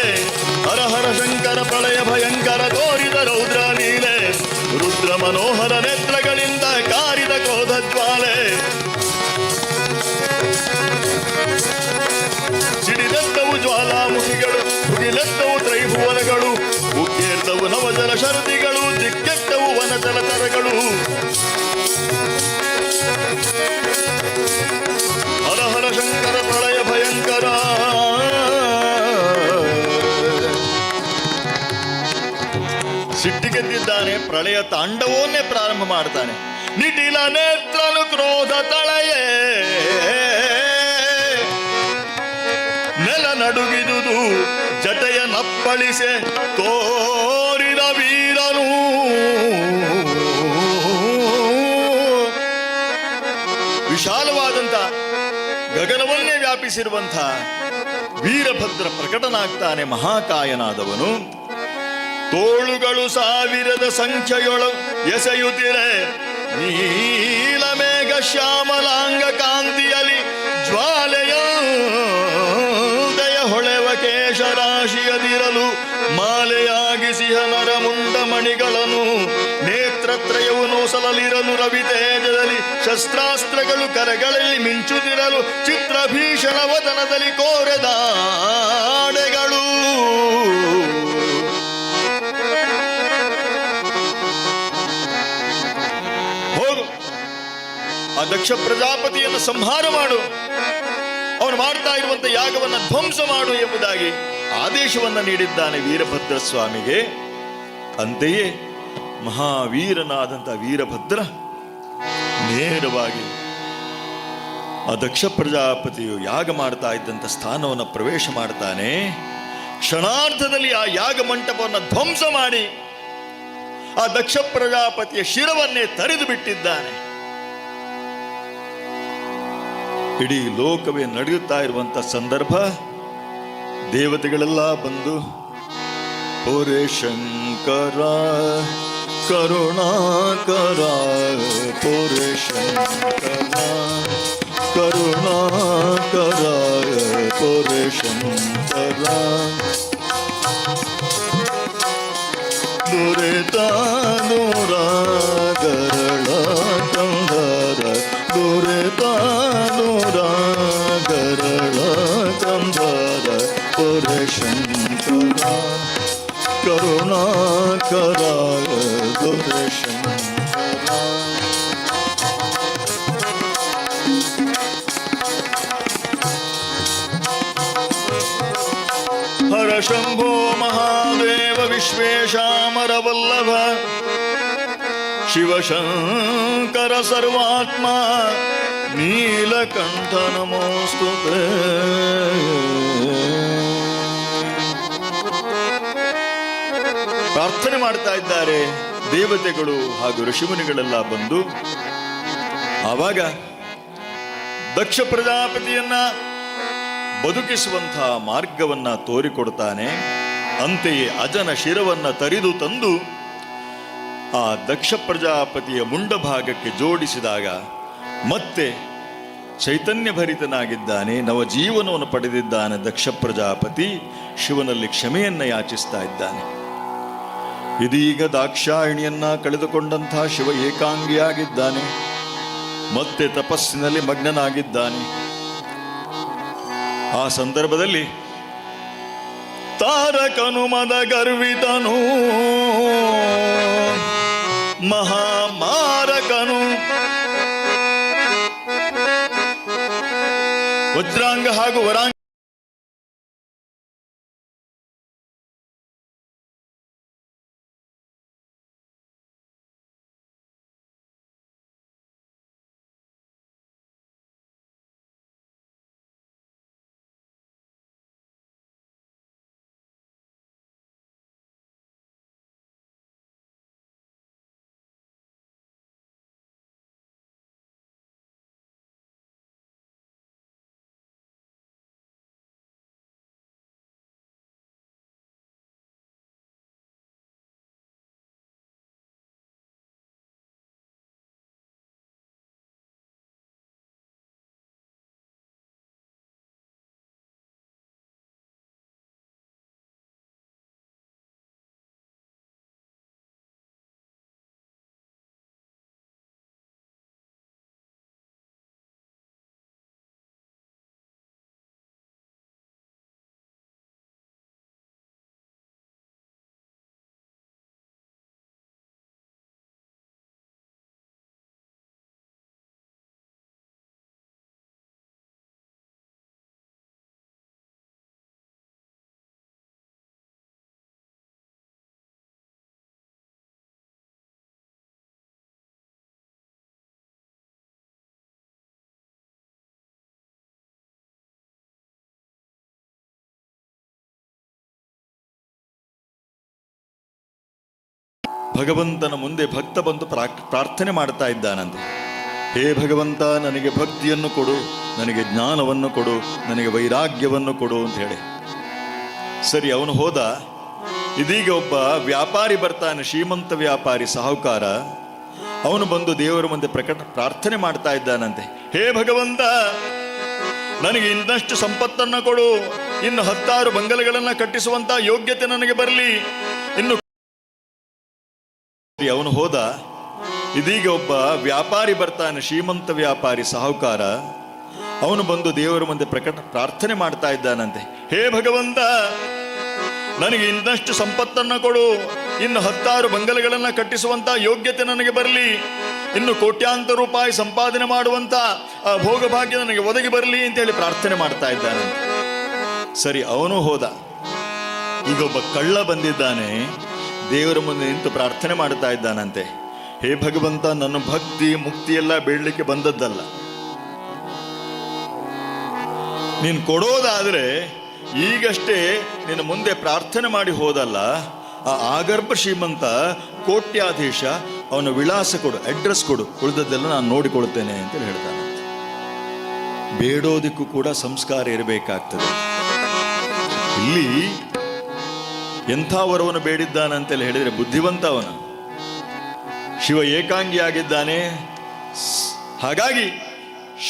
ಹರ ಹರ ಶಂಕರ ಪ್ರಳಯ ಭಯಂಕರ ತೋರಿದ ರೌದ್ರ ಲೀಲೆ, ರುದ್ರ ಮನೋಹರ ನೇತ್ರಗಳಿಂದ ಕಾರಿದ ಕ್ರೋಧ ಜ್ವಾಲೆ, ಸಿಡಿದೆದ್ದವು ಜ್ವಾಲಾಮುಖಿಗಳು, ಹುಗಿಲೆದ್ದವು ತ್ರೈಭುವನಗಳು, ಉಕ್ಕೇರ್ದವು ನವಜಲ ಶರದಿಗಳು, ದಿಕ್ಕೆಟ್ಟವು ವನಜಲಚರಗಳು. ಹರ ಹರ ಶಂಕರ ಪ್ರಳಯ ಭಯಂಕರ. ಸಿಟ್ಟಿಗೆದ್ದಿದ್ದಾನೆ, ಪ್ರಳಯ ತಾಂಡವನ್ನೇ ಪ್ರಾರಂಭ ಮಾಡ್ತಾನೆ. ನಿಟಿಲ ನೇತ್ರನು ಕ್ರೋಧ ತಳೆಯೇ, ನೆಲ ನಡುಗಿದುದು ಜಟೆಯ ನಪ್ಪಳಿಸೆ ತೋರಿದ ವೀರನು. ವಿಶಾಲವಾದಂತ ಗಗನವನ್ನೇ ವ್ಯಾಪಿಸಿರುವಂಥ ವೀರಭದ್ರ ಪ್ರಕಟನಾಗ್ತಾನೆ ಮಹಾಕಾಯನಾದವನು. ತೋಳುಗಳು ಸಾವಿರದ ಸಂಖ್ಯೆಯೊಳ ಎಸೆಯುತ್ತಿರೆ, ನೀಲಮೇಘ ಶ್ಯಾಮಲಾಂಗ ಕಾಂತಿಯಲಿ ಜ್ವಾಲೆಯ ಹೊಳೆವ ಕೇಶರಾಶಿಯದಿರಲು ಮಾಲೆಯಾಗಿಸಿಹ ನರಮುಂಡ ಮಣಿಗಳನ್ನು, ನೇತ್ರತ್ರಯವು ನೋಸಲಲಿರಲು ರವಿ ತೇಜದಲ್ಲಿ ಶಸ್ತ್ರಾಸ್ತ್ರಗಳು ಕರಗಳಲ್ಲಿ ಮಿಂಚುತ್ತಿರಲು ಚಿತ್ರಭೀಷಣ ವದನದಲ್ಲಿ ಕೋರೆದಾಡೆಗಳು. ಹೋಗು, ಆ ದಕ್ಷ ಪ್ರಜಾಪತಿಯನ್ನು ಸಂಹಾರ ಮಾಡು, ಅವನು ಮಾಡ್ತಾ ಇರುವಂತ ಯಾಗವನ್ನು ಧ್ವಂಸ ಮಾಡು ಎಂಬುದಾಗಿ ಆದೇಶವನ್ನು ನೀಡಿದ್ದಾನೆ ವೀರಭದ್ರ ಸ್ವಾಮಿಗೆ. ಅಂತೆಯೇ ಮಹಾವೀರನಾದಂಥ ವೀರಭದ್ರ ನೇರವಾಗಿ ಆ ದಕ್ಷ ಪ್ರಜಾಪತಿಯು ಯಾಗ ಮಾಡ್ತಾ ಇದ್ದಂಥ ಸ್ಥಾನವನ್ನು ಪ್ರವೇಶ ಮಾಡ್ತಾನೆ. ಕ್ಷಣಾರ್ಧದಲ್ಲಿ ಆ ಯಾಗ ಮಂಟಪವನ್ನು ಧ್ವಂಸ ಮಾಡಿ ಆ ದಕ್ಷ ಪ್ರಜಾಪತಿಯ ಶಿರವನ್ನೇ ತರಿದು ಬಿಟ್ಟಿದ್ದಾನೆ. ಇಡೀ ಲೋಕವೇ ನಡೆಯುತ್ತಾ ಇರುವಂತ ಸಂದರ್ಭ, ದೇವತೆಗಳೆಲ್ಲ ಬಂದು ಪುರೆ ಶಂಕರ ಕರುಣಾಕರ, ಪುರೆ ಶಂಕರ ಕರುಣಾಕರ, ಪುರೆ ಶಂಕರ ದುರಿತ ದೂರ ಗರಳ ಕಂದರ, ದುರಿತ ದೂರ ಗರಳ ಕಂದರ, ಪುರೆ ಶಂಕರ ಕರುಣಾಕರ, ದುರೆ ಶಂಕರ. ಹರ ಶಂಭೋ ಮಹಾದೇವ ವಿಶ್ವೇಶಾಮರವಲ್ಲಭ, ಶಿವಶಂಕರ ಸರ್ವಾತ್ಮ ನೀಲಕಂಠ ನಮೋಸ್ತುತೇ. ಪ್ರಾರ್ಥನೆ ಮಾಡ್ತಾ ಇದ್ದಾರೆ ದೇವತೆಗಳು ಹಾಗೂ ಋಷಿಮುನಿಗಳೆಲ್ಲ ಬಂದು. ಆವಾಗ ದಕ್ಷ ಪ್ರಜಾಪತಿಯನ್ನ ಬದುಕಿಸುವಂತಹ ಮಾರ್ಗವನ್ನ ತೋರಿಕೊಡ್ತಾನೆ. ಅಂತೆಯೇ ಅಜನ ಶಿರವನ್ನ ತರಿದು ತಂದು ಆ ದಕ್ಷ ಪ್ರಜಾಪತಿಯ ಮುಂಡಭಾಗಕ್ಕೆ ಜೋಡಿಸಿದಾಗ ಮತ್ತೆ ಚೈತನ್ಯ ಭರಿತನಾಗಿದ್ದಾನೆ, ನವಜೀವನವನ್ನು ಪಡೆದಿದ್ದಾನೆ ದಕ್ಷ ಪ್ರಜಾಪತಿ. ಶಿವನಲ್ಲಿ ಕ್ಷಮೆಯನ್ನ ಯಾಚಿಸ್ತಾ ಇದ್ದಾನೆ. ಇದೀಗ ದಾಕ್ಷಾಯಿಣಿಯನ್ನ ಕಳೆದುಕೊಂಡಂತಹ ಶಿವ ಏಕಾಂಗಿಯಾಗಿದ್ದಾನೆ, ಮತ್ತೆ ತಪಸ್ಸಿನಲ್ಲಿ ಮಗ್ನನಾಗಿದ್ದಾನೆ. ಆ ಸಂದರ್ಭದಲ್ಲಿ ತಾರಕನು ಮದ ಗರ್ವಿತನು ಮಹಾಮಾರಕನು ವಜ್ರಾಂಗ ಹಾಗೂ ವರಾಂಗ ಭಗವಂತನ ಮುಂದೆ ಭಕ್ತ ಬಂದು ಪ್ರಾರ್ಥನೆ ಮಾಡ್ತಾ ಇದ್ದಾನಂತೆ. ಹೇ ಭಗವಂತ, ನನಗೆ ಭಕ್ತಿಯನ್ನು ಕೊಡು, ನನಗೆ ಜ್ಞಾನವನ್ನು ಕೊಡು, ನನಗೆ ವೈರಾಗ್ಯವನ್ನು ಕೊಡು ಅಂತ ಹೇಳಿ. ಸರಿ, ಅವನು ಹೋದ. ಇದೀಗ ಒಬ್ಬ ವ್ಯಾಪಾರಿ ಬರ್ತಾನೆ, ಶ್ರೀಮಂತ ವ್ಯಾಪಾರಿ, ಸಾಹುಕಾರ. ಅವನು ಬಂದು ದೇವರ ಮುಂದೆ ಪ್ರಾರ್ಥನೆ ಮಾಡ್ತಾ ಇದ್ದಾನಂತೆ. ಹೇ ಭಗವಂತ, ನನಗೆ ಇನ್ನಷ್ಟು ಸಂಪತ್ತನ್ನು ಕೊಡು, ಇನ್ನು 10 ಬಂಗಲೆಗಳನ್ನ ಕಟ್ಟಿಸುವಂತ ಯೋಗ್ಯತೆ ನನಗೆ ಬರಲಿ. ಇನ್ನು ಅವನು ಹೋದ. ಇದೀಗ ಒಬ್ಬ ವ್ಯಾಪಾರಿ ಬರ್ತಾನೆ, ಶ್ರೀಮಂತ ವ್ಯಾಪಾರಿ, ಸಾಹುಕಾರ. ಅವನು ಬಂದು ದೇವರ ಮುಂದೆ ಪ್ರಾರ್ಥನೆ ಮಾಡ್ತಾ ಇದ್ದಾನಂತೆ. ಹೇ ಭಗವಂತ, ನನಗೆ ಇನ್ನಷ್ಟು ಸಂಪತ್ತನ್ನು ಕೊಡು, ಇನ್ನು 10 ಬಂಗಲೆಗಳನ್ನ ಕಟ್ಟಿಸುವಂತ ಯೋಗ್ಯತೆ ನನಗೆ ಬರಲಿ, ಇನ್ನು ಕೋಟ್ಯಾಂತರ ರೂಪಾಯಿ ಸಂಪಾದನೆ ಮಾಡುವಂತ ಆ ಭೋಗಭಾಗ್ಯ ನನಗೆ ಒದಗಿ ಬರಲಿ ಅಂತ ಹೇಳಿ ಪ್ರಾರ್ಥನೆ ಮಾಡ್ತಾ ಇದ್ದಾನಂತೆ. ಸರಿ, ಅವನು ಹೋದ. ಈಗ ಒಬ್ಬ ಕಳ್ಳ ಬಂದಿದ್ದಾನೆ, ದೇವರ ಮುಂದೆ ನಿಂತು ಪ್ರಾರ್ಥನೆ ಮಾಡ್ತಾ ಇದ್ದಾನಂತೆ. ಹೇ ಭಗವಂತ, ನನ್ನ ಭಕ್ತಿ ಮುಕ್ತಿ ಎಲ್ಲ ಬೇಡಲಿಕ್ಕೆ ಬಂದದ್ದಲ್ಲ, ನೀನು ಕೊಡೋದಾದ್ರೆ ಈಗಷ್ಟೇ ನಿನ್ನ ಮುಂದೆ ಪ್ರಾರ್ಥನೆ ಮಾಡಿ ಹೋದಲ್ಲ ಆ ಆಗರ್ಭ ಶ್ರೀಮಂತ ಕೋಟ್ಯಾಧೀಶ, ಅವನ ವಿಳಾಸ ಕೊಡು, ಅಡ್ರೆಸ್ ಕೊಡು, ಉಳಿದದ್ದೆಲ್ಲ ನಾನು ನೋಡಿಕೊಳ್ತೇನೆ ಅಂತೇಳಿ ಹೇಳ್ತಾನೆ. ಬೇಡೋದಕ್ಕೂ ಕೂಡ ಸಂಸ್ಕಾರ ಇರಬೇಕಾಗ್ತದೆ. ಇಲ್ಲಿ ಎಂಥ ವರವನ್ನು ಬೇಡಿದ್ದಾನಂತೇಳಿ ಹೇಳಿದರೆ, ಬುದ್ಧಿವಂತ ಅವನು. ಶಿವ ಏಕಾಂಗಿಯಾಗಿದ್ದಾನೆ. ಹಾಗಾಗಿ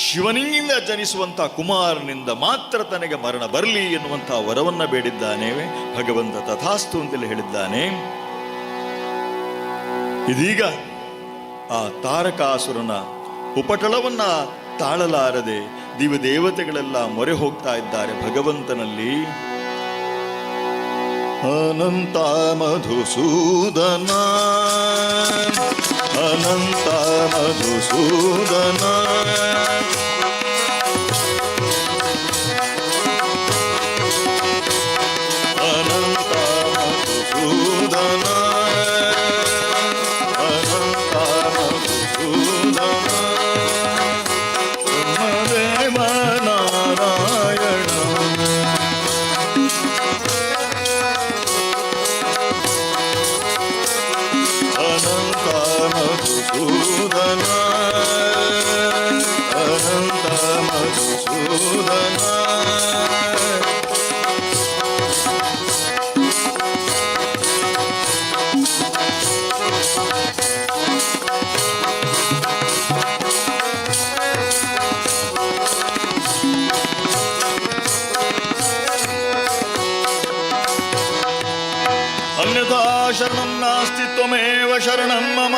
ಶಿವನಿಂದ ಜನಿಸುವಂಥ ಕುಮಾರನಿಂದ ಮಾತ್ರ ತನಗೆ ಮರಣ ಬರಲಿ ಎನ್ನುವಂಥ ವರವನ್ನ ಬೇಡಿದ್ದಾನೆ. ಭಗವಂತ ತಥಾಸ್ತು ಅಂತೇಳಿ ಹೇಳಿದ್ದಾನೆ. ಇದೀಗ ಆ ತಾರಕಾಸುರನ ಉಪಟಳವನ್ನ ತಾಳಲಾರದೆ ದಿವ್ಯ ದೇವತೆಗಳೆಲ್ಲ ಮೊರೆ ಹೋಗ್ತಾ ಇದ್ದಾರೆ ಭಗವಂತನಲ್ಲಿ. ಅನಂತ ಮಧುಸೂದನ, ಅನಂತ ಮಧುಸೂದನ, ಅನಂತ ಮಧುಸೂದನ, ಅನಂತ ಮಧುಸೂದನ, ಬ್ರಹ್ಮದೇವ ನಾರಾಯಣ. ಅನಂತ ಮಧುಸೂದನ, ಅನಂತ ಮಧುಸೂದನ. ಅನ್ಯಥಾ ಶರಣಂ ನಾಸ್ತಿ ತ್ವಮೇವ ಶರಣಂ ಮಮ.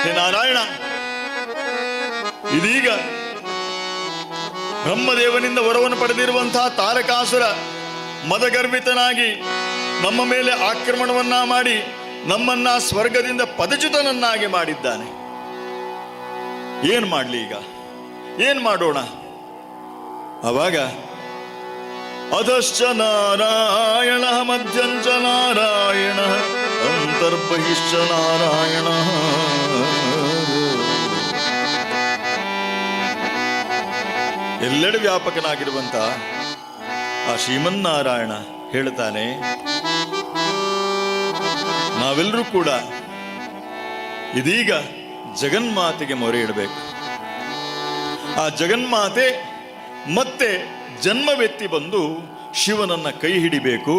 ಹೇ ನಾರಾಯಣ, ಇದೀಗ ಬ್ರಹ್ಮದೇವನಿಂದ ವರವನ್ನು ಪಡೆದಿರುವಂತಹ ತಾರಕಾಸುರ ಮದಗರ್ವಿತನಾಗಿ ನಮ್ಮ ಮೇಲೆ ಆಕ್ರಮಣವನ್ನ ಮಾಡಿ ನಮ್ಮನ್ನ ಸ್ವರ್ಗದಿಂದ ಪದಚ್ಯುತನನ್ನಾಗಿ ಮಾಡಿದ್ದಾನೆ. ಏನ್ ಮಾಡ್ಲಿ ಈಗ? ಏನ್ ಮಾಡೋಣ? ಅವಾಗ ಅಧಶ್ಚ ನಾರಾಯಣ, ಮಧ್ಯಂಚ ನಾರಾಯಣ, ಅಂತರ್ಬಹಿಶ್ಚ ನಾರಾಯಣ. ಎಲ್ಲೆಡೆ ವ್ಯಾಪಕನಾಗಿರುವಂತ ಆ ಶ್ರೀಮನ್ನಾರಾಯಣ ಹೇಳ್ತಾನೆ, ನಾವೆಲ್ಲರೂ ಕೂಡ ಇದೀಗ ಜಗನ್ಮಾತೆಗೆ ಮೊರೆ ಇಡಬೇಕು. ಆ ಜಗನ್ಮಾತೆ ಮತ್ತೆ ಜನ್ಮವೆತ್ತಿ ಬಂದು ಶಿವನನ್ನ ಕೈ ಹಿಡಿಬೇಕು.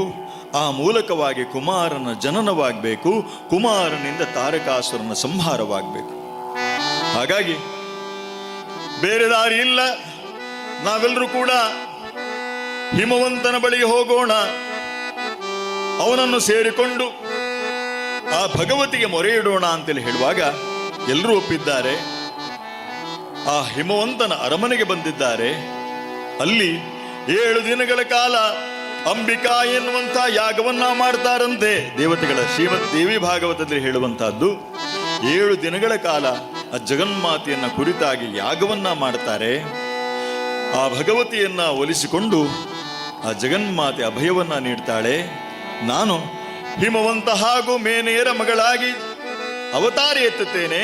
ಆ ಮೂಲಕವಾಗಿ ಕುಮಾರನ ಜನನವಾಗಬೇಕು. ಕುಮಾರನಿಂದ ತಾರಕಾಸುರನ ಸಂಹಾರವಾಗಬೇಕು. ಹಾಗಾಗಿ ಬೇರೆ ದಾರಿ ಇಲ್ಲ. ನಾವೆಲ್ಲರೂ ಕೂಡ ಹಿಮವಂತನ ಬಳಿಗೆ ಹೋಗೋಣ. ಅವನನ್ನು ಸೇರಿಕೊಂಡು ಆ ಭಗವತಿಗೆ ಮೊರೆ ಇಡೋಣ ಅಂತೇಳಿ ಹೇಳುವಾಗ ಎಲ್ಲರೂ ಒಪ್ಪಿದ್ದಾರೆ. ಆ ಹಿಮವಂತನ ಅರಮನೆಗೆ ಬಂದಿದ್ದಾರೆ. ಅಲ್ಲಿ 7 ದಿನಗಳ ಕಾಲ ಅಂಬಿಕಾ ಎನ್ನುವಂಥ ಯಾಗವನ್ನ ಮಾಡ್ತಾರಂತೆ ದೇವತೆಗಳ. ಶ್ರೀಮದ್ ದೇವಿ ಭಾಗವತದಲ್ಲಿ ಹೇಳುವಂತಹದ್ದು, 7 ದಿನಗಳ ಕಾಲ ಆ ಜಗನ್ಮಾತೆಯನ್ನ ಕುರಿತಾಗಿ ಯಾಗವನ್ನ ಮಾಡ್ತಾರೆ. ಆ ಭಗವತಿಯನ್ನ ಒಲಿಸಿಕೊಂಡು ಆ ಜಗನ್ಮಾತೆ ಅಭಯವನ್ನ ನೀಡ್ತಾಳೆ. ನಾನು ಹಿಮವಂತ ಹಾಗೂ ಮೇನೆಯರ ಮಗಳಾಗಿ ಅವತಾರ ಎತ್ತುತ್ತೇನೆ.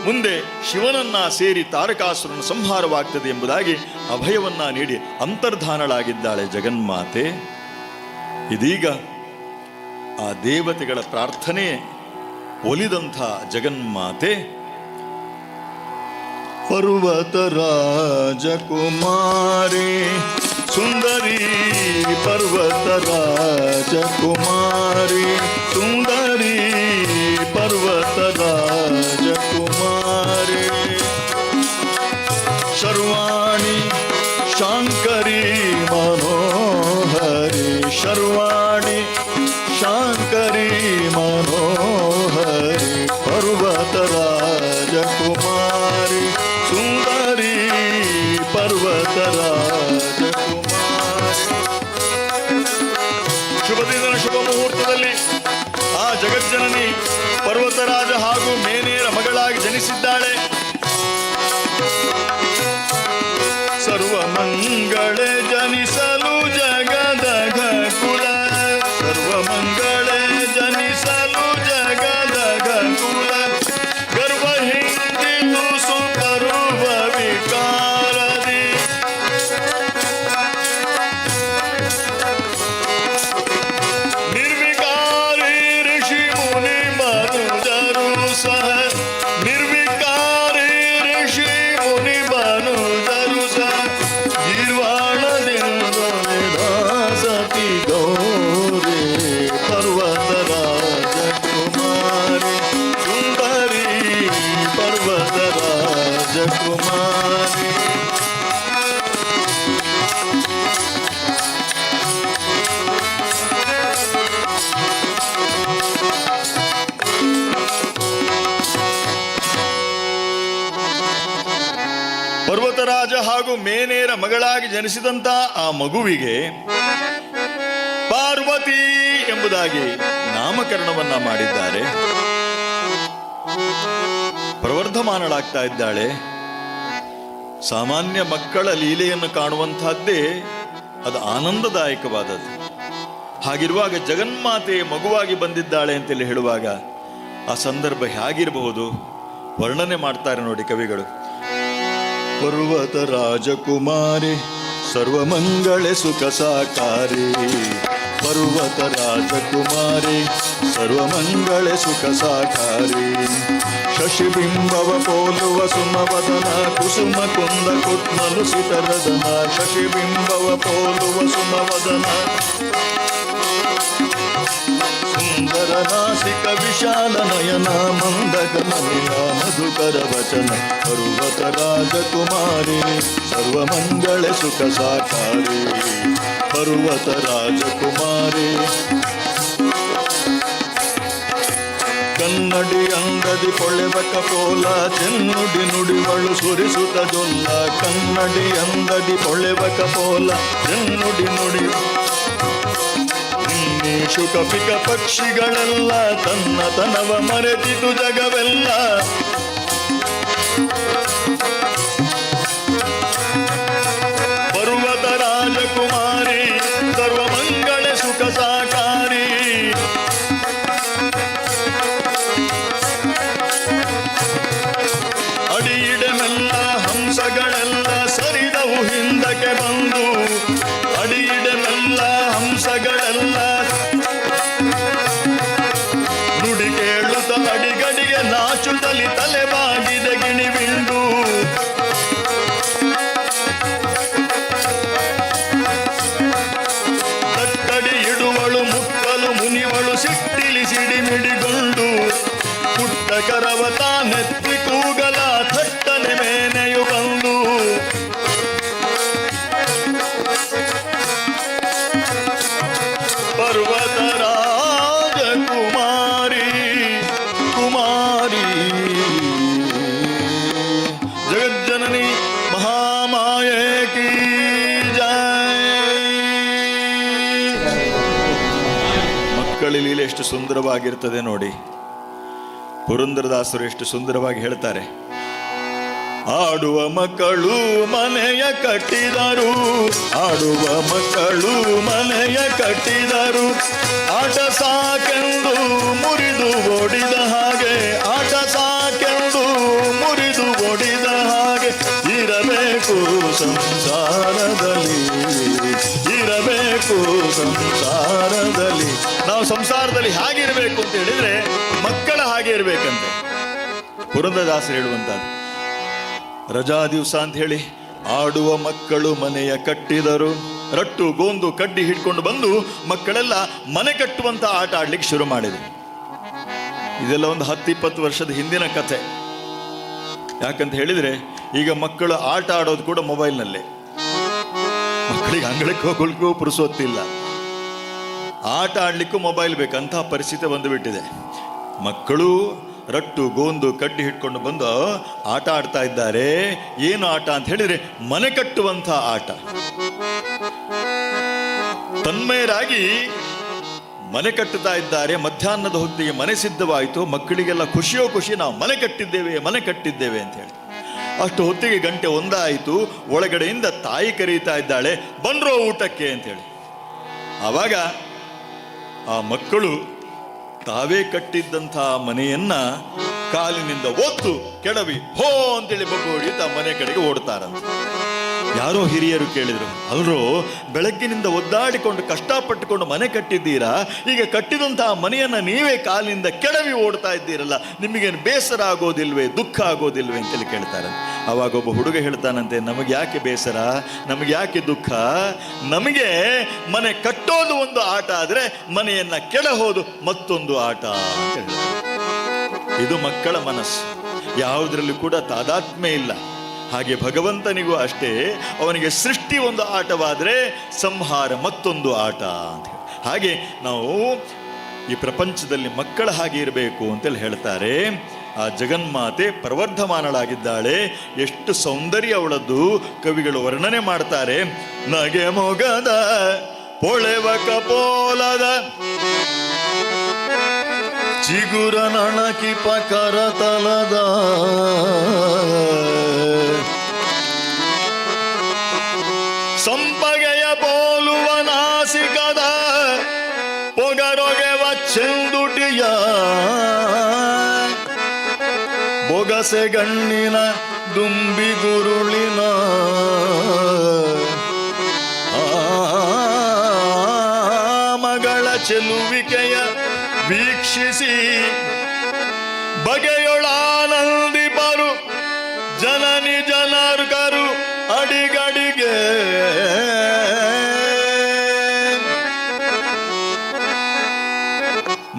ಮುಂದೆ ಶಿವನನ್ನ ಸೇರಿ ತಾರಕಾಸುರನ ಸಂಹಾರವಾಗ್ತದೆ ಎಂಬುದಾಗಿ ಅಭಯವನ್ನ ನೀಡಿ ಅಂತರ್ಧಾನಳಾಗಿದ್ದಾಳೆ ಜಗನ್ಮಾತೆ. ಇದೀಗ ಆ ದೇವತೆಗಳ ಪ್ರಾರ್ಥನೆ ಒಲಿದಂಥ ಜಗನ್ಮಾತೆ ಪರ್ವತ ರಾಜಕುಮಾರಿ ಸುಂದರಿ, ಪರ್ವತ ರಾಜಕುಮಾರಿ ಸುಂದರಿ, ಪರ್ವತ ರಾಜಕುಮಾರಿ ಶರ್ವಾಣಿ ಶಾಂಕರಿ ಮನೋಹರಿ, ಶರ್ವಾಣಿ ಶಾಂಕರಿ ಮನೋಹರಿ, ಪರ್ವತ ರಾಜಕುಮಾರಿ ಸುಂದರಿ, ಪರ್ವತ ರಾಜಕುಮಾರಿ. ಶುಭ ದಿನ, ಶುಭ ಮುಹೂರ್ತದಲ್ಲಿ ಆ ಜಗಜ್ಜನನಿ ಪರ್ವತರಾಜ ಹಾಗೂ ಮೇನೆಯರ ಮಗಳಾಗಿ ಜನಿಸಿದ್ದಾಳೆ. ಸರ್ವಮಂಗಳೇ ಜನಿಸಲು ಜಗದ ಕುಲ, ಸರ್ವಮಂಗಳೇ ಜನಿಸಲು ಜಗದ ಕುಲ, ಗರ್ವ ಹಿಂದಿತು ಸುಪರುವ ವಿಕಾರದಿ. ನಿರ್ವಿಕಾರಿ ಋಷಿ ಮುನಿ ಮನುಜರು ಸಹ, ನಿರ್ವಿಕಾರಿ ಪರ್ವತರಾಜ ಹಾಗೂ ಮೇನೇರ ಮಗಳಾಗಿ ಜನಿಸಿದಂತ ಆ ಮಗುವಿಗೆ ಪಾರ್ವತಿ ಎಂಬುದಾಗಿ ನಾಮಕರಣವನ್ನ ಮಾಡಿದ್ದಾರೆ. ಪ್ರವರ್ಧಮಾನಳಾಗ್ತಾ ಇದ್ದಾಳೆ. ಸಾಮಾನ್ಯ ಮಕ್ಕಳ ಲೀಲೆಯನ್ನು ಕಾಣುವಂತಹದ್ದೇ ಅದು ಆನಂದದಾಯಕವಾದದ್ದು. ಹಾಗಿರುವಾಗ ಜಗನ್ಮಾತೆ ಮಗುವಾಗಿ ಬಂದಿದ್ದಾಳೆ ಅಂತೇಳಿ ಹೇಳುವಾಗ ಆ ಸಂದರ್ಭ ಹೇಗಿರಬಹುದು ವರ್ಣನೆ ಮಾಡ್ತಾರೆ ನೋಡಿ ಕವಿಗಳು. ಪರ್ವತ ರಾಜಕುಮಾರಿ ಸರ್ವಮಂಗಳೆ ಸುಖ ಸಾಕಾರಿ, ಪರ್ವತ ರಾಜಕುಮಾರಿ ಸರ್ವಮಂಗಳೆ ಸುಖ ಸಾಕಾರಿ, ಶಶಿಬಿಂಬವ ಪೋಲುವ ಸುಮವದನ ಕುಸುಮ ಕುಂದ ಕುತ್ಮಲು ಸಿತರದನ, ಶಶಿಬಿಂಬವ ಪೋಲುವ ಸುಮವದನ ಸುಂದರ ನಾಸಿಕ ವಿಶಾಲ ನಯನ ಮಂದ ಗಮನಿಯ ಮಧುಕರ ವಚನ, ಪರ್ವತ ರಾಜಕುಮಾರಿ ಸರ್ವಮಂಗಳೆ ಸುಖ ಸಾಕಾರಿ, ಪರ್ವತ ರಾಜಕುಮಾರಿ. ಕನ್ನಡಿ ಅಂಗದಿ ಪೊಳೆವ ಕಪೋಲ ಚೆನ್ನುಡಿ ನುಡಿವಳು ಸುರಿಸುತ್ತ ಜೊಲ್ಲ, ಕನ್ನಡಿ ಅಂಗದಿ ಪೊಳೆವ ಕಪೋಲ ಚೆನ್ನುಡಿ ನುಡಿ, ಶುಕ ಪಿಕ ಪಕ್ಷಿಗಳೆಲ್ಲ ತನ್ನ ತನವ ಮರೆತಿತು ಜಗವೆಲ್ಲ. ಪರ್ವತ ರಾಜಕುಮಾರಿ ಸರ್ವಮಂಗಳ ಸುಖ ಸಾಕಾರಿ. ಅಡಿಯಿಡಮೆಲ್ಲ ಹಂಸಗಳೆಲ್ಲ ಸರಿದವು ಹಿಂದಕ್ಕೆ ಬಂದು, ಅಡಿಯಿಡಮೆಲ್ಲ ಹಂಸಗಳೆಲ್ಲ ನುಡಿ ಕೇಳುತ್ತ ಅಡಿಗಡಿಗೆ ನಾಚುತ್ತಲಿ ತಲೆ ಬಾಗಿದೆ ಗಿಣಿವಿಂಡು. ತಕ್ಕಡಿ ಇಡುವಳು ಮುಕ್ಕಲು ಮುನಿವಳು ಸಿಟ್ಟಿಲಿ ಸಿಡಿಮಿಡಿಗೊಂಡು, ಪುಟ್ಟ ಕರವ ತಾನೆತ್ತಿ ಕೂಗಲ ಥಟ್ಟನೆ ಮೇನೆಯು ಬಂದು. ಪರ್ವತ ರಾಜಕುಮಾರಿ ಕುಮಾರಿ ಜಗಜ್ಜನನಿ ಮಹಾಮಾಯೆ ಕೀ ಜಯ. ಮಕ್ಕಳ ಲೀಲೆ ಎಷ್ಟು ಸುಂದರವಾಗಿರ್ತದೆ ನೋಡಿ. ಪುರಂದರದಾಸರು ಎಷ್ಟು ಸುಂದರವಾಗಿ ಹೇಳ್ತಾರೆ. ಆಡುವ ಮಕ್ಕಳು ಮನೆಯ ಕಟ್ಟಿದರು, ಆಡುವ ಮಕ್ಕಳು ಮನೆಯ ಕಟ್ಟಿದರು, ಆಟ ಸಾಕೆಂದು ಮುರಿದು ಓಡಿದ ಹಾಗೆ, ಆಟ ಸಾಕೆಂದು ಮುರಿದು ಓಡಿದ ಹಾಗೆ ಇರಬೇಕು ಸಂಸಾರದಲ್ಲಿ, ಇರಬೇಕು ಸಂಸಾರದಲ್ಲಿ. ನಾವು ಸಂಸಾರದಲ್ಲಿ ಹೇಗಿರಬೇಕು ಅಂತ ಹೇಳಿದ್ರೆ ಮಕ್ಕಳ ಹಾಗೆ ಇರಬೇಕಂತೆ ಪುರಂದರದಾಸರು ಹೇಳುವಂತದ್ದು. ರಜಾ ದಿವಸ ಅಂತ ಹೇಳಿ ಆಡುವ ಮಕ್ಕಳು ಮನೆಯ ಕಟ್ಟಿದರು, ರಟ್ಟು ಗೋಂದು ಕಡ್ಡಿ ಹಿಡ್ಕೊಂಡು ಬಂದು ಮಕ್ಕಳೆಲ್ಲ ಮನೆ ಕಟ್ಟುವಂತ ಆಟ ಆಡ್ಲಿಕ್ಕೆ ಶುರು ಮಾಡಿದರು. ಇದೆಲ್ಲ ಒಂದು 10-20 ವರ್ಷದ ಹಿಂದಿನ ಕಥೆ. ಯಾಕಂತ ಹೇಳಿದ್ರೆ ಈಗ ಮಕ್ಕಳು ಆಟ ಆಡೋದು ಕೂಡ ಮೊಬೈಲ್ನಲ್ಲೇ. ಮಕ್ಕಳಿಗೆ ಅಂಗಳಕ್ಕೆ ಹೋಗ್ಲಿಕ್ಕೂ ಪುರುಸೊತ್ತಿಲ್ಲ, ಆಟ ಆಡ್ಲಿಕ್ಕೂ ಮೊಬೈಲ್ ಬೇಕಂತಹ ಪರಿಸ್ಥಿತಿ ಬಂದುಬಿಟ್ಟಿದೆ. ಮಕ್ಕಳು ರಟ್ಟು ಗೋಂದು ಕಡ್ಡಿ ಹಿಡ್ಕೊಂಡು ಬಂದು ಆಟ ಆಡ್ತಾ ಇದ್ದಾರೆ. ಏನು ಆಟ ಅಂತ ಹೇಳಿದ್ರೆ ಮನೆ ಕಟ್ಟುವಂಥ ಆಟ. ತನ್ಮಯರಾಗಿ ಮನೆ ಕಟ್ಟುತ್ತಾ ಇದ್ದಾರೆ. ಮಧ್ಯಾಹ್ನದ ಹೊತ್ತಿಗೆ ಮನೆ ಸಿದ್ಧವಾಯಿತು. ಮಕ್ಕಳಿಗೆಲ್ಲ ಖುಷಿಯೋ ಖುಷಿ, ನಾವು ಮನೆ ಕಟ್ಟಿದ್ದೇವೆ, ಮನೆ ಕಟ್ಟಿದ್ದೇವೆ ಅಂತ ಹೇಳಿ. ಅಷ್ಟು ಹೊತ್ತಿಗೆ ಗಂಟೆ 1 ಆಯಿತು. ಒಳಗಡೆಯಿಂದ ತಾಯಿ ಕರೀತಾ ಇದ್ದಾಳೆ, ಬನ್ರೋ ಊಟಕ್ಕೆ ಅಂತ ಹೇಳಿ. ಆವಾಗ ಆ ಮಕ್ಕಳು ತಾವೇ ಕಟ್ಟಿದ್ದಂಥ ಮನೆಯನ್ನ ಕಾಲಿನಿಂದ ಒತ್ತು ಕೆಡವಿ ಹೋ ಅಂತೇಳಿ ಬಗ್ಗು ಹೊಡೆಯುತ್ತಾ ಮನೆ ಕಡೆಗೆ ಓಡ್ತಾರಂತೆ. ಯಾರೋ ಹಿರಿಯರು ಕೇಳಿದ್ರು, ಅಲ್ರೋ ಬೆಳಗ್ಗಿನಿಂದ ಒದ್ದಾಡಿಕೊಂಡು ಕಷ್ಟಪಟ್ಟುಕೊಂಡು ಮನೆ ಕಟ್ಟಿದ್ದೀರಾ, ಈಗ ಕಟ್ಟಿದಂತಹ ಮನೆಯನ್ನ ನೀವೇ ಕಾಲಿನಿಂದ ಕೆಡವಿ ಓಡ್ತಾ ಇದ್ದೀರಲ್ಲ, ನಿಮಗೇನು ಬೇಸರ ಆಗೋದಿಲ್ವೇ, ದುಃಖ ಆಗೋದಿಲ್ವೇ ಅಂತೇಳಿ ಕೇಳ್ತಾರೆ. ಅವಾಗ ಒಬ್ಬ ಹುಡುಗ ಹೇಳ್ತಾನಂತೆ, ನಮಗೆ ಯಾಕೆ ಬೇಸರ, ನಮಗೆ ಯಾಕೆ ದುಃಖ, ನಮಗೆ ಮನೆ ಕಟ್ಟೋದು ಒಂದು ಆಟ ಆದರೆ ಮನೆಯನ್ನ ಕೆಡಹೋದು ಮತ್ತೊಂದು ಆಟ ಅಂತ ಹೇಳ್ತಾರೆ. ಇದು ಮಕ್ಕಳ ಮನಸ್ಸು, ಯಾವುದರಲ್ಲೂ ಕೂಡ ತಾದಾತ್ಮ್ಯ ಇಲ್ಲ. ಹಾಗೆ ಭಗವಂತನಿಗೂ ಅಷ್ಟೇ, ಅವನಿಗೆ ಸೃಷ್ಟಿ ಒಂದು ಆಟವಾದರೆ ಸಂಹಾರ ಮತ್ತೊಂದು ಆಟ ಅಂತ ಹೇಳಿ. ಹಾಗೆ ನಾವು ಈ ಪ್ರಪಂಚದಲ್ಲಿ ಮಕ್ಕಳ ಹಾಗೆ ಇರಬೇಕು ಅಂತೇಳಿ ಹೇಳ್ತಾರೆ. ಆ ಜಗನ್ಮಾತೆ ಪ್ರವರ್ಧಮಾನಳಾಗಿದ್ದಾಳೆ. ಎಷ್ಟು ಸೌಂದರ್ಯ ಅವಳದ್ದು ಕವಿಗಳು ವರ್ಣನೆ ಮಾಡ್ತಾರೆ. ನಗೆ ಮೊಗದ ಪೊಳೆವ ಕಪೋಲದ ಚಿಗುರ ನಣಕಿ ಪಕರತಲದ ಸಂಪಗೆಯ ಪೋಲುವ ನಾಸಿಕದ ಪೊಗರೊಗೆವ ಚೆಂದುಟಿಯ ಬೊಗಸೆ ಗಣ್ಣಿನ ದುಂಬಿ ಗುರುಳಿನ ಆ ಮಗಳ ಚೆಲುವಿಕೆಯ ವೀಕ್ಷಿಸಿ ಬಗೆಯೊಳಾನಂದಿಪರು ಜನನಿ ಜನರು ಅಡಿಗಡಿಗೆ.